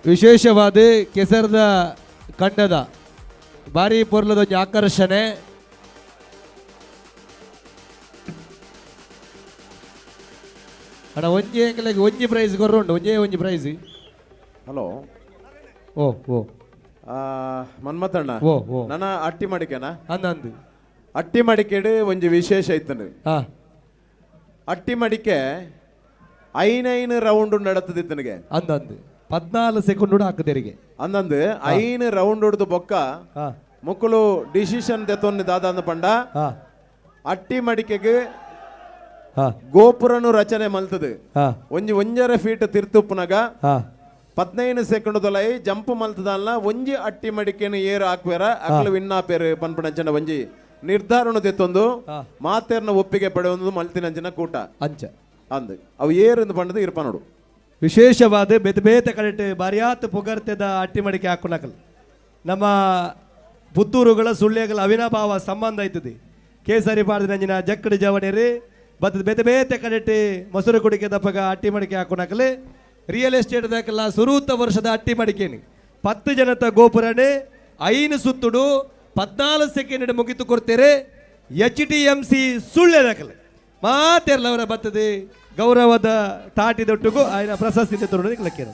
ವಿಶೇಷವಾದ ಕೆಸರದ ಕಂಡದ ಭಾರಿ ಪೊರ್ಲದ ಒಂಜಿ ಆಕರ್ಷಣೆ. ಅಣ್ಣ ಒಂಜಿ ಎಂಕಲೆಗ್ ಒಂಜಿ ಪ್ರೈಸ್ ಕೊರ್ರುಂಡು, ಒಂಜೇ ಒಂಜಿ ಪ್ರೈಸ್. ಹಲೋ. ಓ ಓ ಮನ್ಮಥಣ್ಣ. ಓ ಓ ನನ್ನ ಅಟ್ಟಿ ಮಡಿಕೆನಾ? ಅಂದ ಅಂದು ಅಟ್ಟಿ ಮಡಿಕೆಡ್ ಒಂಜಿ ವಿಶೇಷ ಇತ್ತಂಡು. ಅಟ್ಟಿ ಮಡಿಕೆ ಐನೈನು ರೌಂಡ್ ನಡತದಿತ್ತನಿಗೆ. ಅಂದ ಅಂದು 14 ಸೆಕೆಂಡ್ ಹಾಕದೇರಿಗೆ. ಅಂದಂದು 5 ರೌಂಡ್ ಹೊಡೆದು ಬೊಕ್ಕ ಮುಕ್ಕುಲು ಡಿಸಿಷನ್ ದೆತ್ತೊಂದು ದಾದ ಅಂದ ಪಂಡ ಅಟ್ಟಿ ಮಡಿಕೆಗೆ ಗೋಪುರನು ರಚನೆ ಮಲ್ತದೆ. ಒಂಜಿ 1.5 ಫೀಟ್ ತಿರ್ತುಪ್ಪುನಗ 15 ಸೆಕೆಂಡ್ ದೊಲೈ ಜಂಪ್ ಮಲ್ತದಲ್ಲ ಒಂಜಿ ಅಟ್ಟಿ ಮಡಿಕೆನು ಏರು ಹಾಕ್ವೇರ ಅಕ್ಲು ವಿನ್ನಾಪೇರು ಪನ್ಪಣಂಚನ ಒಂಜಿ ನಿರ್ಧಾರಣ ದೆತ್ತೊಂದು ಮಾತೇರ್ನ ಒಪ್ಪಿಗೆ ಪಡೆಯೊಂದು ಮಲ್ತಿನಂಚಿನ ಕೂಟ ಅಂಚ ಅಂದು ಅವು ಏರು ಪಂಡದು ಇರ್ಪ ನೋಡು. ವಿಶೇಷವಾದ ಬೇತೆ ಬೇತೆ ಕಡೆಟ್ ಬಾರಿಯಾತ್ ಪುಗರ್ತೆದ ಅಟ್ಟಿ ಮಡಿಕೆ ಹಾಕುನಕಲ್ ನಮ್ಮ ಪುತ್ತೂರುಗಳ ಸುಳ್ಯಗಳ ಅವಿನಾಭಾವ ಸಂಬಂಧ ಆಯ್ತದೆ. ಕೇಸರಿ ಪಾಡ್ದಿನಂಚಿನ ಜಕ್ಕಡಿ ಜವಣೇರಿ ಬತ್ತದ ಬೇತೆ ಬೇತೆ ಕಡೆಟ್ ಮೊಸರು ಕುಡಿಕೆ ದಪ್ಪಗ ಅಟ್ಟಿ ಮಡಿಕೆ ಹಾಕುನಕಲೆ ರಿಯಲ್ ಎಸ್ಟೇಟ್ ದಾಕಲ್ಲ ಸುರೂತ ವರ್ಷದ ಅಟ್ಟಿ ಮಡಿಕೇನಿ 10 ಜನತ ಗೋಪುರನೆ 5 ಸುತ್ತುಡು 14 ಸೆಕೆಂಡ್ ಮುಗಿತು ಕೊಡ್ತೇರೆ. HTMC ಸುಳ್ಳೆ ದಾಖಲೆ ಮಾತೆರ್ಲವರ ಬತ್ತದೆ ಗೌರವದ ತಾಟಿದೊಟ್ಟಿಗೂ ఆయన ಪ್ರಶಸ್ತಿ ತರುಣಕ್ಕೆ.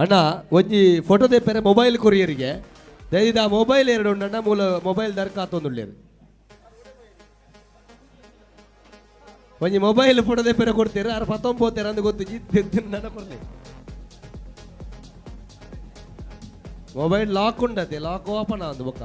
ಅಣ್ಣ ಒಂಜಿ ಫೋಟೋ ದೇಪೆರೆ ಮೊಬೈಲ್ ಕೊರಿಯರಿಗೆ ದಯದ ಆ ಮೊಬೈಲ್ ಎರಡು ಉಂಡಣ್ಣ ಮೂಲ ಮೊಬೈಲ್ ದರ್ಕಾತೊಂದುಳ್ಳೇರು ಒಂಜಿ ಮೊಬೈಲ್ ಫೋಟೋ ದೇಪೆರೆ ಕೊಡ್ತೀರ ಆರು ಪತ್ತೊಂಬೋತೇರ ಅಂದು ಗೊತ್ತು ನನ್ನ ಕೊರ್ಲಿ ಮೊಬೈಲ್ ಲಾಕ್ ಉಂಡತೆ ಲಾಕ್ ಓಪನ್ ಅಂದು ಬೊಕ್ಕ.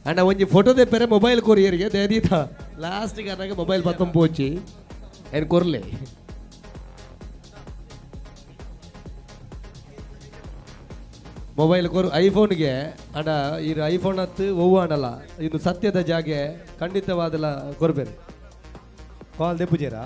ಅಣ್ಣ ಒಂಜಿ ಫೋಟೋ ದೇಪೆರೆ ಮೊಬೈಲ್ ಕೊರಿಯರಿಗೆ ದಯದೀತ ಲಾಸ್ಟಿಗೆ ಅನ್ನಾಗ ಮೊಬೈಲ್ ಪತ್ತೊಂಬೋಚಿ ಏನು ಕೊರ್ಲೆ. ಮೊಬೈಲ್ ಕೊರು ಐಫೋನ್ಗೆ ಅಣ್ಣ ಈ ಐಫೋನ್ ಹತ್ತು ಒವ್ವು ಅಣ್ಣಲ್ಲ ಇದು ಸತ್ಯದ ಜಾಗೆ ಖಂಡಿತವಾದಲ್ಲ ಕೊರ್ಬೇರು. ಕಾಲ್ ದೆಪ್ಪುಜೇರಾ?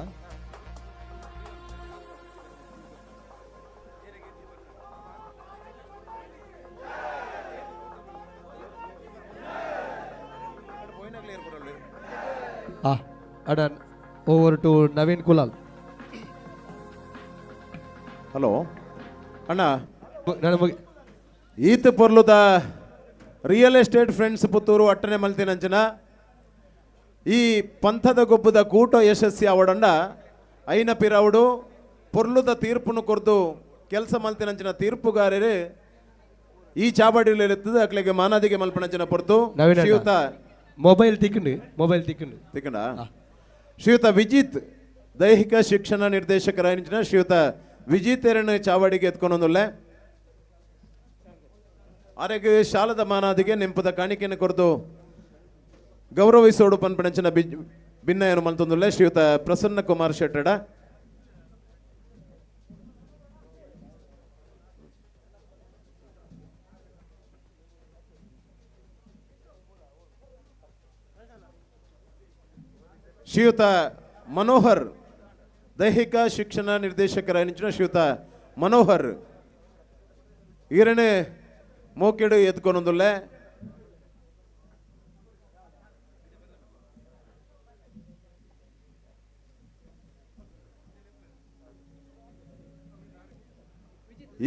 ಅಣ್ಣ over to Naveen Kulal. Hello ಅಣ್ಣ, ಈತ ಪೊರ್ಲುದ ರಿಯಲ್ ಎಸ್ಟೇಟ್ ಫ್ರೆಂಡ್ಸ್ ಪುತ್ತೂರು ಅಟ್ಟನೆ ಮಲ್ತಿನಂಚಿನ ಈ ಪಂಥದ ಗೊಬ್ಬದ ಕೂಟ ಯಶಸ್ಸಿ ಅವಡಂಡ ಐನ ಪಿರವುಡು ಪೊರ್ಲುದ ತೀರ್ಪುನು ಕೊರ್ದು ಕೆಲಸ ಮಲ್ತಿನಂಚಿನ ತೀರ್ಪುಗಾರರು ಈ ಚಾಬಡಿಯಲ್ಲಿ ಅಕ್ಲೆಗೆ ಮಾನಾದಿಗೆ ಮಲ್ಪನಂಚಿನ ಪೊರ್ತು. ಶ್ರೀಯುತ ಮೊಬೈಲ್ ತಿಕ್ಕಂಡು ಮೊಬೈಲ್ ತಿಕ್ಕಂಡು ತಿಕ್ಕಂಡ ಶ್ರೀಯುತ ವಿಜಿತ್ ದೈಹಿಕ ಶಿಕ್ಷಣ ನಿರ್ದೇಶಕರಾಗಿನ ಶ್ರೀಯುತ ವಿಜಿತ್ ಎರಣ ಚಾವಡಿಗೆ ಎತ್ಕೊಂಡೊಂದುಲ್ಲೆ ಆರೆಗೆ ಶಾಲದ ಮಾನಾದಿಗೆ ನೆಂಪದ ಕಾಣಿಕೆಯನ್ನು ಕೊರದು ಗೌರವಿಸೋಡು ಪನ್ಪಣಂಚಿನ ಭಿನ್ನಯನ್ನು ಮಲ್ತೊಂದುಲ್ಲೆ ಶ್ರೀಯುತ ಪ್ರಸನ್ನ ಕುಮಾರ್ ಶೆಟ್ಟಡ. ಶ್ರೀಯುತ ಮನೋಹರ್ ದೈಹಿಕ ಶಿಕ್ಷಣ ನಿರ್ದೇಶಕರಾಗಿನ ಶ್ರೀಯುತ ಮನೋಹರ್ ಈರನೆ ಮೋಕೆಡು ಎತ್ಕೊಂಡೊಂದುಲ್ಲೆ.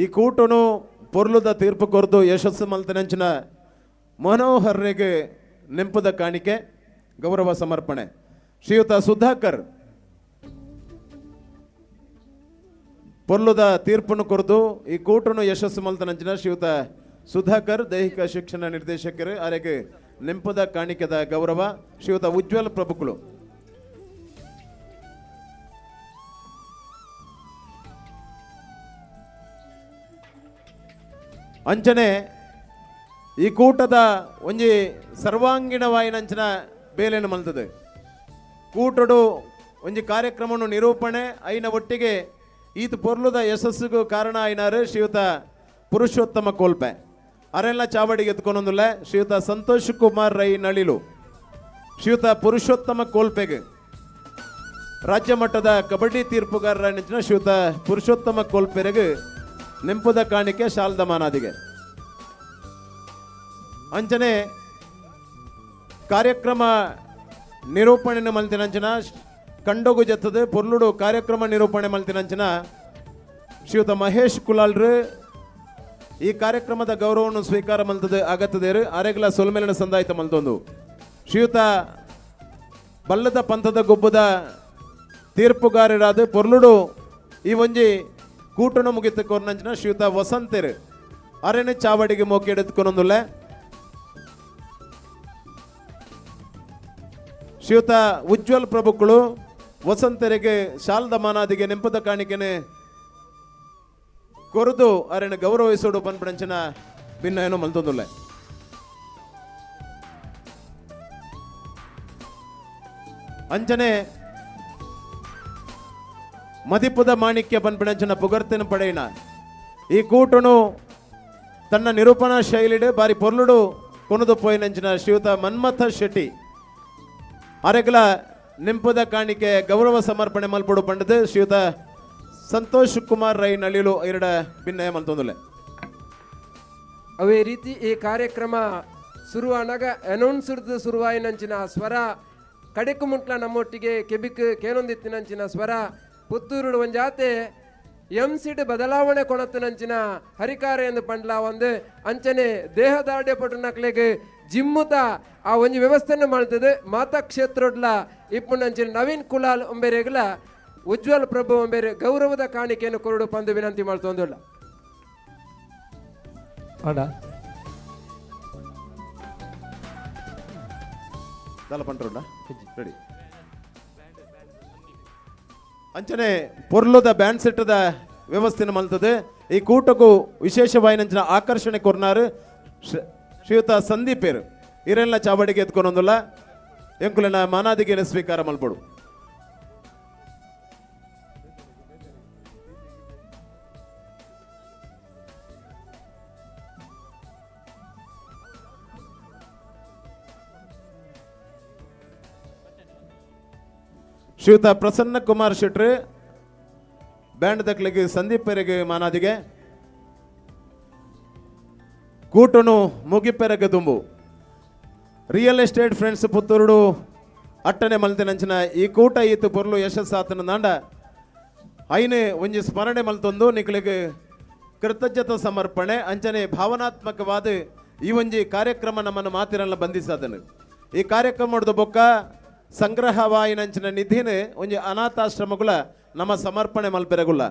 ಈ ಕೂಟನು ಪೊರ್ಲುದ ತೀರ್ಪು ಕೊರ್ದು ಯಶಸ್ಸು ಮಲ್ತನಂಚಿನ ಮನೋಹರ್ರಿಗೆ ನೆಂಪುದ ಕಾಣಿಕೆ ಗೌರವ ಸಮರ್ಪಣೆ. ಶ್ರೀಯುತ ಸುಧಾಕರ್ ಪೊರ್ಲುದ ತೀರ್ಪನ್ನು ಕೊರ್ದು ಈ ಕೂಟನು ಯಶಸ್ಸು ಮಲ್ತನಂಚಿನ ಶ್ರೀಯುತ ಸುಧಾಕರ್ ದೈಹಿಕ ಶಿಕ್ಷಣ ನಿರ್ದೇಶಕರು ಅರೆಗೆ ನೆಂಪುದ ಕಾಣಿಕೆದ ಗೌರವ. ಶ್ರೀಯುತ ಉಜ್ವಲ್ ಪ್ರಭುಕುಲು. ಅಂಚನೆ ಈ ಕೂಟದ ಒಂಜಿ ಸರ್ವಾಂಗೀಣವಾಯಿನಂಚಿನ ಬೇಲೆಯನ್ನು ಮಲ್ತದೆ. ಕೂಟಡು ಒಂಜಿ ಕಾರ್ಯಕ್ರಮವನ್ನು ನಿರೂಪಣೆ ಐನ ಒಟ್ಟಿಗೆ ಈತ ಪೊರ್ಲುದ ಯಶಸ್ಸಿಗೂ ಕಾರಣ ಐನಾರು ಶ್ರೀಯುತ ಪುರುಷೋತ್ತಮ ಕೋಲ್ಪೆ ಅರೆಲ್ಲ ಚಾವಡಿಗೆ ಎತ್ಕೊಂಡೊಂದುಲ್ಲ ಶ್ರೀಯುತ ಸಂತೋಷ್ ಕುಮಾರ್ ರೈ ನಳಿಲು. ಶ್ರೀಯುತ ಪುರುಷೋತ್ತಮ ಕೋಲ್ಪೆಗೆ ರಾಜ್ಯ ಮಟ್ಟದ ಕಬಡ್ಡಿ ತೀರ್ಪುಗಾರರ ನೆಂಚಿನ ಶ್ರೀಯುತ ಪುರುಷೋತ್ತಮ ಕೋಲ್ಪೆರೆಗೆ ನೆಂಪುದ ಕಾಣಿಕೆ ಶಾಲ್ದ ಮಾನಾದಿಗೆ. ಅಂಚನೆ ಕಾರ್ಯಕ್ರಮ ನಿರೂಪಣೆ ಮಲ್ತಿನಂಚಿನ ಕಂಡೋಗು ಜತ್ತದ ಪೊರ್ಲುಡು ಕಾರ್ಯಕ್ರಮ ನಿರೂಪಣೆ ಮಲ್ತಿನಂಚಿನ ಶ್ರೀಯುತ ಮಹೇಶ್ ಕುಲಾಲ್ರು ಈ ಕಾರ್ಯಕ್ರಮದ ಗೌರವವನ್ನು ಸ್ವೀಕಾರ ಮಲ್ತದೆ ಅಗತ್ತದೇರು ಅರೆಗಲ ಸೊಲ್ಮೆಲಿನ ಸಂದಾಯಿತ ಮಲ್ತೊಂದು. ಶ್ರೀಯುತ ಬಲ್ಲದ ಪಂಥದ ಗೊಬ್ಬದ ತೀರ್ಪುಗಾರರಾದ ಪೊರ್ಲುಡು ಈ ಒಂಜಿ ಕೂಟನು ಮುಗಿತ ಕೊರ್ನಂಚಿನ ಶ್ರೀಯುತ ವಸಂತೆರು ಅರೆನೆ ಚಾವಡಿಗೆ ಮೋಕಿ ಎಡುತ್ತುಕೊನೊಂದುಲ್ಲ. ಶ್ರೀಯುತ ಉಜ್ವಲ್ ಪ್ರಭುಗಳು ವಸಂತರಿಗೆ ಶಾಲ್ದ ಮಾನಾದಿಗೆ ನೆಂಪದ ಕಾಣಿಕೆನೆ ಕೊರದು ಅರೆನ ಗೌರವಿಸೋಡು ಪನ್ಪಣಂಚಿನ ಭಿನ್ನ ಏನೋ ಮಲ್ತೊಂದುಲ್ಲ. ಅಂಚನೆ ಮದಿಪುದ ಮಾಣಿಕ್ಯ ಪನ್ಪಿಣಂಚಿನ ಪುಗರ್ತಿನ ಪಡೆಯಿನ ಈ ಕೂಟನು ತನ್ನ ನಿರೂಪಣಾ ಶೈಲಿಡು ಬಾರಿ ಪೊರ್ಲುಡು ಕೊನದು ಪೋಯಿನಂಚಿನ ಶ್ರೀಯುತ ಮನ್ಮಥ ಶೆಟ್ಟಿ ಅರೆಗಲ ನಿಂಪುದ ಕಾಣಿಕೆ ಗೌರವ ಸಮರ್ಪಣೆ ಮಲ್ಪಡು ಪಂಡದು ಶ್ರೀಯುತ ಸಂತೋಷ್ ಕುಮಾರ್ ರೈ ನಳಿಲು ಎರಡ ಭಿನ್ನಯ ಮಲ್ತೊಂದುಲೆ. ಅವೇ ರೀತಿ ಈ ಕಾರ್ಯಕ್ರಮ ಶುರುವಾನಾಗ ಅನೌನ್ಸ್ ಶುರುವಾಯಿನಂಚಿನ ಸ್ವರ ಕಡೆಕು ಮುಂಟ್ಲ ನಮ್ಮೊಟ್ಟಿಗೆ ಕೆಬಿಕ್ ಕೇನೊಂದಿತ್ತಿನಂಚಿನ ಸ್ವರ ಪುತ್ತೂರುಡು ಒಂಜಾತೆ ಎಂ ಸಿಡ್ ಬದಲಾವಣೆ ಕೊಣತ್ತಿನಂಚಿನ ಹರಿಕಾರ ಎಂದು ಪಂಡ್ಲ ಒಂದು ಅಂಚನೆ ದೇಹದಾರ್ಢ್ಯ ಪಟು ನಕ್ಲೆಗ್ ಜಿಮ್ಮುತ ಆ ಒಂಜಿ ವ್ಯವಸ್ಥೆಯನ್ನು ಮಾಡ್ತದೆ. ಮಾತಾ ಕ್ಷೇತ್ರಡ್ಲ ಇಪ್ಪುನಂಚಿನ ನವೀನ್ ಕುಲಾಲ್ ಒಂಬೇರೆಗ್ಲ ಉಜ್ವಲ್ ಪ್ರಭು ಒಂಬೇರೆ ಗೌರವದ ಕಾಣಿಕೆಯನ್ನು ಕೊರಡು ಪಂದು ವಿನಂತಿ ಮಾಡ್ತೊಂದುಲ್ಲ. ಅಣ್ಣ ದಾಲ ಪಂಟ್ರುಂಡ ರೆಡಿ. ಅಂಚನೆ ಪೊರ್ಲುದ ಬ್ಯಾಂಡ್ ಸೆಟ್ಟದ ವ್ಯವಸ್ಥೆನ ಮಲ್ತದೆ. ಈ ಕೂಟಕ್ಕೂ ವಿಶೇಷವಾಯಿನಂಚಿನ ಆಕರ್ಷಣೆ ಕೊರ್ನಾರು ಶ್ರೀಯುತ ಸಂದೀಪೇರು ಇರೆಲ್ಲ ಚಾವಡಿಗೆ ಎತ್ಕೊಂಡೊಂದುಲ್ಲ ಎಂಕುಲೆನ ಮಾನಾದಿಗೆನ ಸ್ವೀಕಾರ ಮಲ್ಪಡು. ಶ್ರೀಯುತ ಪ್ರಸನ್ನ ಕುಮಾರ್ ಶೆಟ್ರು ಬ್ಯಾಂಡ್ ದಕ್ಲಿಗೆ ಸಂದೀಪ್ ಪೆರೆಗೆ ಮಾನಾದಿಗೆ. ಕೂಟನು ಮುಗಿಪೆರಗೆ ದುಂಬು ರಿಯಲ್ ಎಸ್ಟೇಟ್ ಫ್ರೆಂಡ್ಸ್ ಪುತ್ತೂರುಡು ಅಟ್ಟನೆ ಮಲ್ತಿನಂಚಿನ ಈ ಕೂಟ ಈತು ಪೊರ್ಲು ಯಶಸ್ಸಾತನ ನಾಂಡ ಐನೆ ಒಂಜಿ ಸ್ಮರಣೆ ಮಲ್ತೊಂದು ನಿಕಲಿಗೆ ಕೃತಜ್ಞತ ಸಮರ್ಪಣೆ ಅಂಚನೆ ಭಾವನಾತ್ಮಕವಾದ ಈ ಒಂಜಿ ಕಾರ್ಯಕ್ರಮ ನಮ್ಮನ್ನು ಮಾತಿರಲ್ಲ ಬಂಧಿಸಾದನು. ಈ ಕಾರ್ಯಕ್ರಮದ ಬೊಕ್ಕ ಸಂಗ್ರಹವಾಯಿನಂಚಿನ ನಿಧಿನ ಒಂಜಿ ಅನಾಥಾಶ್ರಮಗಳ ನಮ್ಮ ಸಮರ್ಪಣೆ ಮಲ್ಪೆರಗುಲ್ಲ.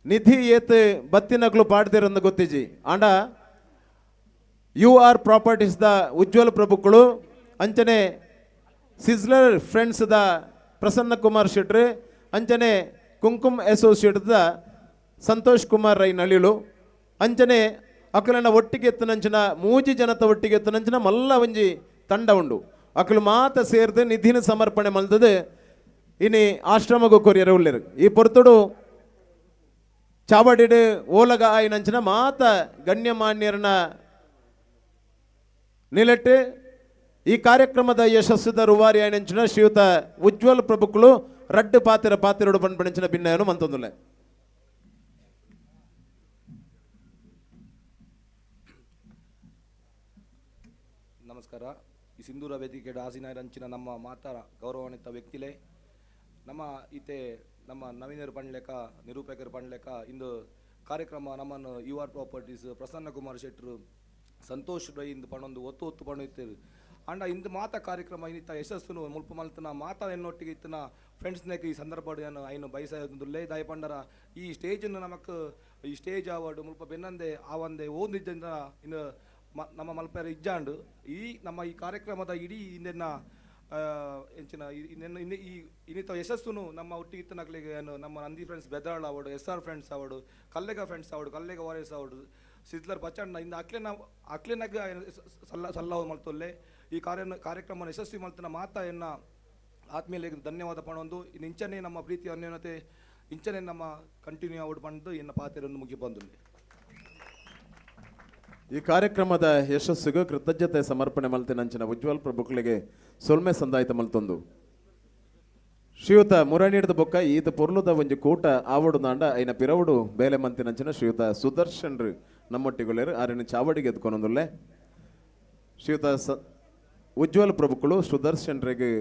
ನಿಧಿ ಏತ್ ಬತ್ತಿನಗ್ಲು ಪಾಡ್ದಿರಂದು ಗೊತ್ತಿಜಿ ಆಂಡ you are properties the Ujwal ಪ್ರಭುಗಳು ಅಂಚನೆ sizzler friends the Prasanna Kumar ಶೆಟ್ರು ಅಂಚನೆ Kumkum associate the Santosh Kumar Rai Nalilu ಅಂಚನೆ ಅಕಲನ ಒಟ್ಟಿಗೆ ಎತ್ತನಂಚಿನ ಮೂಜಿ ಜನತ ಒಟ್ಟಿಗೆ ಎತ್ತನಂಚಿನ ಮಲ್ಲ ಒಂಜಿ ತಂಡ ಉಂಡು. ಅಕಲು ಮಾತ ಸೇರ್ದು ನಿಧಿನ ಸಮರ್ಪಣೆ ಮಲ್ದದು ಇನಿ ಆಶ್ರಮಗು ಕೊರಿಯರ ಉಲ್ಲೇರು. ಈ ಪೊರ್ತುಡು ಚಾವಡಿಡು ಓಲಗ ಆಯಿನಂಚಿನ ಮಾತ ಗಣ್ಯಮಾನ್ಯರನ ನಿಲೆಟ್ಟು ಈ ಕಾರ್ಯಕ್ರಮದ ಯಶಸ್ಸುದ ರೂವಾರಿ ಆಯಿನಂಚಿನ ಶ್ರೀಯುತ ಉಜ್ವಲ್ ಪ್ರಭುಕುಲು ರಡ್ಡು ಪಾತಿರ ಪಾತಿರಡು ಪನ್ಪಣಿಂಚಿನ ಭಿನ್ನಯನು ಮಂತೊಂದುಲ್ಲೆ. ನಮಸ್ಕಾರ. ಈ ಸಿಂಧೂರ ವೇದಿಕೆ ರಂಚಿನ ನಮ್ಮ ಮಾತರ ಗೌರವಾನ್ವಿತ ವ್ಯಕ್ತಿಲೆ ನಮ್ಮ ಈತೆ ನಮ್ಮ ನವೀನರು ಪಂಡ್ಲೆಕ ನಿರೂಪಕರು ಪಂಡ್ಲೆಕ ಇಂದು ಕಾರ್ಯಕ್ರಮ ನಮ್ಮನ್ನು you are properties Prasanna Kumar ಶೆಟ್ಟರು Santosh Rai ಇಂದು ಪಣೊಂದು ಒತ್ತು ಒತ್ತು ಪಣು ಇತ್ತೇರು. ಅಂಡ ಇಂದು ಮಾತ ಕಾರ್ಯಕ್ರಮ ಇನ್ನಿತ್ತ ಯಶಸ್ಸುನು ಮುಲ್ಪ ಮಲ್ತನ ಮಾತ ಎನ್ನೊಟ್ಟಿಗೆ ಇತ್ತನ ಫ್ರೆಂಡ್ಸ್ನೇಕ ಈ ಸಂದರ್ಭ ಐನು ಬಯಸಾಯೊಂದುಲ್ಲೆ. ದಾಯಪಂಡರ ಈ ಸ್ಟೇಜನ್ನು ನಮಕ್ ಈ ಸ್ಟೇಜ್ ಅವಾರ್ಡ್ ಮುಲ್ಪ ಬೆನ್ನಂದೆ ಆವಂದೆ ಓದಿದ್ದಿಂದ ಇನ್ನು ನಮ್ಮ ಮಲ್ಪೆರ ಇಜ್ಜಾಂಡು ಈ ನಮ್ಮ ಈ ಕಾರ್ಯಕ್ರಮದ ಇಡೀ ಇಂದೆನ್ನ ಎಂಚಿನ ಇನ್ನೆನ್ನ ಇನ್ನು ಈ ಇನ್ನಿತ ಯಶಸ್ಸುನು ನಮ್ಮ ಒಟ್ಟಿಗೆ ಇತ್ತನಕ್ಲಿಗೆ ಏನು ನಮ್ಮ Nandi friends Bedrala award, S R friends award, Kallega friends award, Kallega warriors award, sizzler Bachanna ಇಂದ ಅಕ್ಲೆನ ಅಕ್ಲೆನಾಗ ಸಲ್ಲ ಸಲ್ಲವು ಮಲ್ತೊಲ್ಲೆ. ಈ ಕಾರ್ಯಕ್ರಮ ಯಶಸ್ವಿ ಮಲ್ತನ ಮಾತಾ ಎನ್ನ ಆತ್ಮೀಯರಿಗೆ ಧನ್ಯವಾದ ಪಣೊಂದು. ಇನ್ನು ಇಂಚನೆ ನಮ್ಮ ಪ್ರೀತಿ ಅನ್ಯೋನ್ಯತೆ ಇಂಚನೆ ನಮ್ಮ ಕಂಟಿನ್ಯೂ ಅವಡು ಬಂದು ಎನ್ನ ಪಾತೆರನ್ನು ಮುಗಿ ಬಂದುಲ್ಲೆ. ಈ ಕಾರ್ಯಕ್ರಮದ ಯಶಸ್ಸಿಗೂ ಕೃತಜ್ಞತೆ ಸಮರ್ಪಣೆ ಮಲ್ತಿನಂಚಿನ ಉಜ್ವಲ್ ಪ್ರಭುಗಳಿಗೆ ಸೊಲ್ಮೆ ಸಂದಾಯಿತ ಮಲ್ತೊಂದು. ಶ್ರೀಯುತ ಮುರಣಿಡ್ದ ಬೊಕ್ಕ ಈತ ಪೊರ್ಲುದ ಒಂಜಿ ಕೂಟ ಆವಡು ನಾಂಡ ಐನ ಪಿರವುಡು ಬೇಲೆ ಮಂತಿನಂಚಿನ ಶ್ರೀಯುತ ಸುದರ್ಶನ್ರು ನಮ್ಮೊಟ್ಟಿಗೊಳ್ಳೆರು ಆರಿನ ಚಾವಡಿಗೆ ಎದ್ಕೊನೊಂದುಲ್ಲೆ. ಶ್ರೀಯುತ ಉಜ್ವಲ್ ಪ್ರಭುಗಳು ಸುದರ್ಶನ್ರಿಗೆ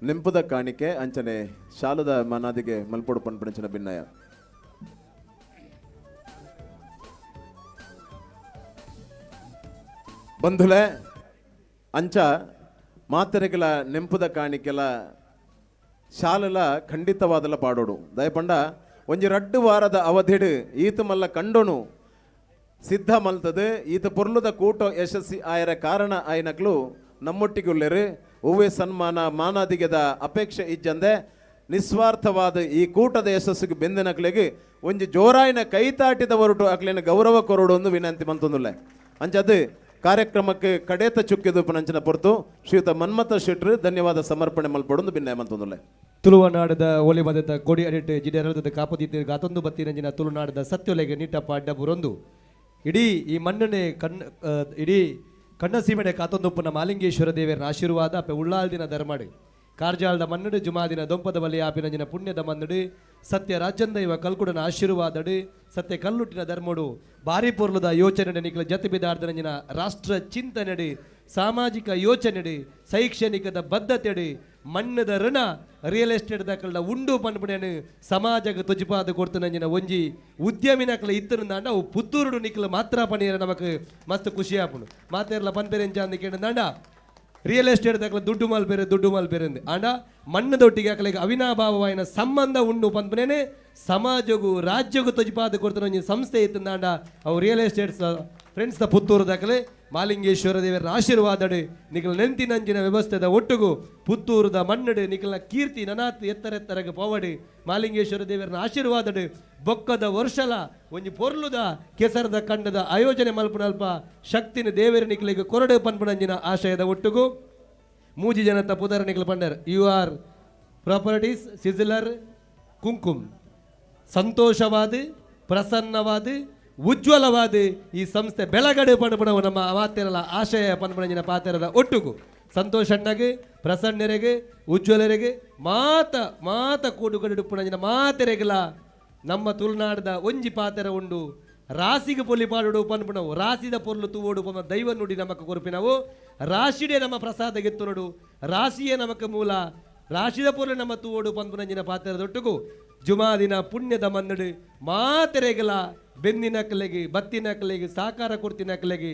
ನಿಂಪುದ ಕಾಣಿಕೆ ಅಂಚನೆ ಶಾಲದ ಮನಾದಿಗೆ ಮಲ್ಪೊಡು ಪನ್ಪಣಂಚಿನ ಭಿನ್ನಯ. ಬಂಧುಲೆ ಅಂಚ ಮಾತೆರೆಗಳ ನೆಂಪುದ ಕಾಣಿಕೆಲ ಶಾಲೆಲ ಖಂಡಿತವಾದಲ ಪಾಡೋಡು. ದಯಪಂಡ ಒಂಜಿ ರಡ್ಡು ವಾರದ ಅವಧಿಡು ಈತ ಮಲ್ಲ ಕಂಡೋನು ಸಿದ್ಧ ಮಲ್ತದೆ. ಈತ ಪೊರ್ಲುದ ಕೂಟ ಯಶಸ್ಸಿ ಆಯರ ಕಾರಣ ಆಯನಕ್ಲು ನಮ್ಮೊಟ್ಟಿಗುಲ್ಲೆರು. ಒವ್ವೆ ಸನ್ಮಾನ ಮಾನಾದಿಗೆದ ಅಪೇಕ್ಷೆ ಇಜ್ಜಂದೆ ನಿಸ್ವಾರ್ಥವಾದ ಈ ಕೂಟದ ಯಶಸ್ಸಿಗೆ ಬೆಂದಿನಕ್ಲೆಗೆ ಒಂಜಿ ಜೋರಾಯಿನ ಕೈತಾಟಿದ ಹೊರಟು ಅಕ್ಲೇನ ಗೌರವ ಕೊರಡು ಒಂದು ವಿನಂತಿ ಮಂತೊಂದುಲ್ಲೆ. ಅಂಚದು ಕಾರ್ಯಕ್ರಮಕ್ಕೆ ಕಡೇತ ಚುಕ್ಕಿದು ಪನಂಚಿನ ಪೊರ್ತು ಶ್ರೀಯುತ ಮನ್ಮಥ ಶೆಟ್ರು ಧನ್ಯವಾದ ಸಮರ್ಪಣೆ ಮಲ್ಪಡೊಂದು ಭಿನ್ನಯ ಮಂತೊಂದುಲ್ಲೆ. ತುಳುವನಾಡದ ಒಲಿ ಬದತ ಕೊಡಿ ಅಡಿಟ್ ಜಿಡೆರಳದ ಕಾಪದಿತ್ತು ಗಾತೊಂದು ಬತ್ತಿನಂಜಿನ ತುಳುನಾಡದ ಸತ್ಯೊಲೆಗೆ ನೀಟಪ್ಪ ಅಡ್ಡ ಬುರೊಂದು ಇಡೀ ಈ ಮಣ್ಣನೆ ಕಣ್ಣ ಇಡೀ ಕಣ್ಣ ಸೀಮೆಡೆ ಕಾತೊಂದುಪ್ಪನ ಮಾಲಿಂಗೇಶ್ವರ ದೇವರ ಆಶೀರ್ವಾದ ಅಪ್ಪೆ ಉಳ್ಳಾಲ್ದಿನ ಧರ್ಮಡು ಕಾರ್ಜಾಲ್ದ ಮಣ್ಣಡು ಜುಮಾದಿನ ದೊಂಪದ ಬಲಿ ಆಪಿನಂಜಿನ ಪುಣ್ಯದ ಮಣ್ಣಡು ಸತ್ಯ ರಾಜಂದೈವ ಕಲ್ಕುಡನ ಆಶೀರ್ವಾದಡು ಸತ್ಯ ಕಲ್ಲುಟ್ಟಿನ ಧರ್ಮಡು ಬಾರಿ ಪೊರ್ಲುದ ಯೋಚನೆ ನಿಖಲ ಜತೆ ಬಿದಾರ್ದನಂಜಿನ ರಾಷ್ಟ್ರ ಚಿಂತನೆಡು ಸಾಮಾಜಿಕ ಯೋಚನೆಡು ಶೈಕ್ಷಣಿಕದ ಬದ್ಧತೆಡು ಮಣ್ಣದ ಋಣ ರಿಯಲ್ ಎಸ್ಟೇಟ್ ದಾಕಲ್ದ ಉಂಡು ಪನ್ಪುಣೆನು ಸಮಾಜಕ್ಕೆ ತುಜಿಪಾದ ಕೊಡ್ತನಂಜಿನ ಒಂಜಿ ಉದ್ಯಮಿನಕಲ ಇತ್ತನು ಅವು ಪುತ್ತೂರುಡು ನಿಖಲ ಮಾತ್ರ ಪಣಿಯರ ನಮಕ್ ಮಸ್ತ್ ಖುಷಿ ಆಪುಂಡು. ಮಾತೆರ್ಲ ಪನ್ಪೆರೆಂಚ ಅಂದ್ ಕೇಂದಾಂಡ ರಿಯಲ್ ಎಸ್ಟೇಟ್ ದಾಕಲ ದುಡ್ಡು ಮಲ್ಪೆರೆ ದುಡ್ಡು ಮಲ್ಪೆರೆ ಆಂಡ ಮಣ್ಣದೊಟ್ಟಿಗೆ ಅಕಲೆಗೆ ಅವಿನಾಭಾವವಾಯಿನ ಸಂಬಂಧ ಉಂಡು ಪನ್ಪುನೇನೆ ಸಮಾಜಗೂ ರಾಜ್ಯಗೂ ತೊಜಿಪಾದ ಕೊಡ್ತನ ಒಂಜಿ ಸಂಸ್ಥೆ ಇತ್ತಂದಾಂಡ ಅವು real estate friends the Puttur ದಾಖಲೆ ಮಾಲಿಂಗೇಶ್ವರ ದೇವರ ಆಶೀರ್ವಾದಡು ನಿಖಲ ನೆಂತಿನಂಚಿನ ವ್ಯವಸ್ಥೆದ ಒಟ್ಟುಗು ಪುತ್ತೂರುದ ಮಣ್ಣಡು ನಿಖಲ ಕೀರ್ತಿ ನನಾತ್ ಎತ್ತರೆತ್ತರಗ ಪೋವಡು ಮಾಲಿಂಗೇಶ್ವರ ದೇವರನ ಆಶೀರ್ವಾದಡು ಬೊಕ್ಕದ ವರ್ಷಲ ಒಂಜಿ ಪೊರ್ಲುದ ಕೆಸರದ ಕಂಡದ ಆಯೋಜನೆ ಮಲ್ಪುನಲ್ಪ ಶಕ್ತಿನ ದೇವರ ನಿಖಲಿಗೆ ಕೊರಡು ಪನ್ಪುನಂಜಿನ ಆಶಯದ ಒಟ್ಟುಗು ಮೂಜಿ ಜನತ ಪುದರ ನಿಖಲ ಪಂಡರ್ you are properties sizzler Kumkum ಸಂತೋಷವಾದ ಪ್ರಸನ್ನವಾದ ಉಜ್ವಲವಾದ ಈ ಸಂಸ್ಥೆ ಬೆಳಗಡೆ ಪಣಪಣವು ನಮ್ಮ ಮಾತೆರಲ ಆಶಯ ಪನ್ಪಣಂಜಿನ ಪಾತೆರದ ಒಟ್ಟುಗು ಸಂತೋಷಣ್ಣಗೆ ಪ್ರಸನ್ನರಿಗೆ ಉಜ್ವಲರಿಗೆ ಮಾತ ಮಾತ ಕೂಡುಗಡೆ ಮಾತೆರೆಗಲ ನಮ್ಮ ತುಳುನಾಡದ ಒಂಜಿ ಪಾತೆರ ಉಂಡು ರಾಸಿಗೆ ಪೊಲಿ ಪಾಡುಡು ಪನ್ಪುಣವು ರಾಸಿದ ಪೊರ್ಲು ತೂವೋಡು ಪೊಮ್ಮ ದೈವ ನುಡಿ ನಮಕ ಕೊರ್ಪಿನವು ರಾಶಿಡೆ ನಮ್ಮ ಪ್ರಸಾದ ಗೆತ್ತುನಡು ರಾಶಿಯೇ ನಮಕ ಮೂಲ ರಾಶಿದ ಪೊರ್ಲು ನಮ್ಮ ತೂವೋಡು ಪನ್ಪುನಂಜಿನ ಪಾತೆರದೊಟ್ಟುಗು ಜುಮಾದಿನ ಪುಣ್ಯದ ಮನ್ನಡು ಮಾತೆರೆಗಲ ಬೆನ್ನಿನ ಕಲೆಗೆ ಬತ್ತಿನ ಕಲೆಗೆ ಸಾಕಾರ ಕೊಡ್ತಿನ ಕಲೆಗೆ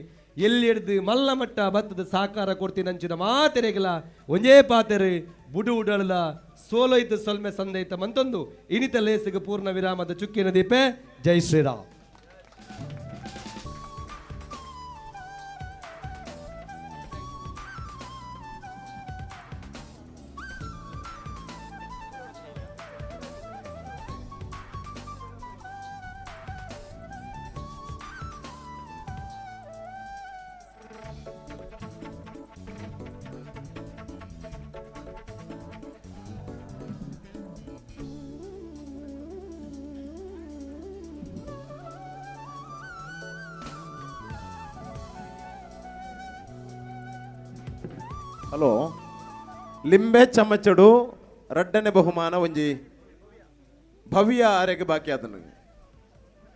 ಎಲ್ಲಿ ಹಿಡ್ದು ಮಲ್ಲ ಮಟ್ಟ ಬತ್ತದ ಸಾಕಾರ ಕೊಡ್ತಿನಂಚಿನ ಮಾತೆರೆಗಲ ಒಂಜೇ ಪಾತೆರೆ ಬುಡು ಉಡಳದ ಸೋಲೋಯ್ತು ಸೊಲ್ಮೆ ಸಂದೈತ ಮಂತೊಂದು ಇನಿತ ಲೇಸಿಗೆ ಪೂರ್ಣ ವಿರಾಮದ ಚುಕ್ಕಿನ ದೀಪೆ. ಜೈ ಶ್ರೀರಾಮ್. ಹಲೋ ಲಿಂಬೆ ಚಮಚಡು ರಡ್ಡನೆ ಬಹುಮಾನ ಒಂಜಿ ಭವ್ಯ ಆರೆಗೆ ಬಾಕಿ ಆತನು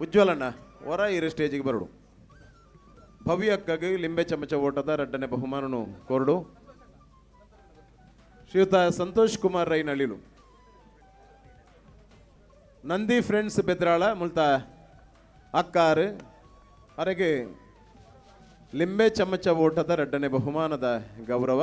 ಉಜ್ವಲಣ್ಣ ಹೊರ ಇರು ಸ್ಟೇಜಿಗೆ ಬರಡು. ಭವ್ಯಕ್ಕಾಗಿ ಲಿಂಬೆ ಚಮಚ ಓಟದ ರಡ್ಡನೆ ಬಹುಮಾನನು ಕೋರಡು. ಶ್ರೀಯುತ ಸಂತೋಷ್ ಕುಮಾರ್ ರೈ ನಳಿಲು ನಂದಿ ಫ್ರೆಂಡ್ಸ್ ಬೆದ್ರಾಳ ಮುಲ್ತ ಅಕ್ಕಾರು ಅರೆಗೆ ಲಿಂಬೆ ಚಮಚ ಓಟದ ರಡ್ಡನೆ ಬಹುಮಾನದ ಗೌರವ.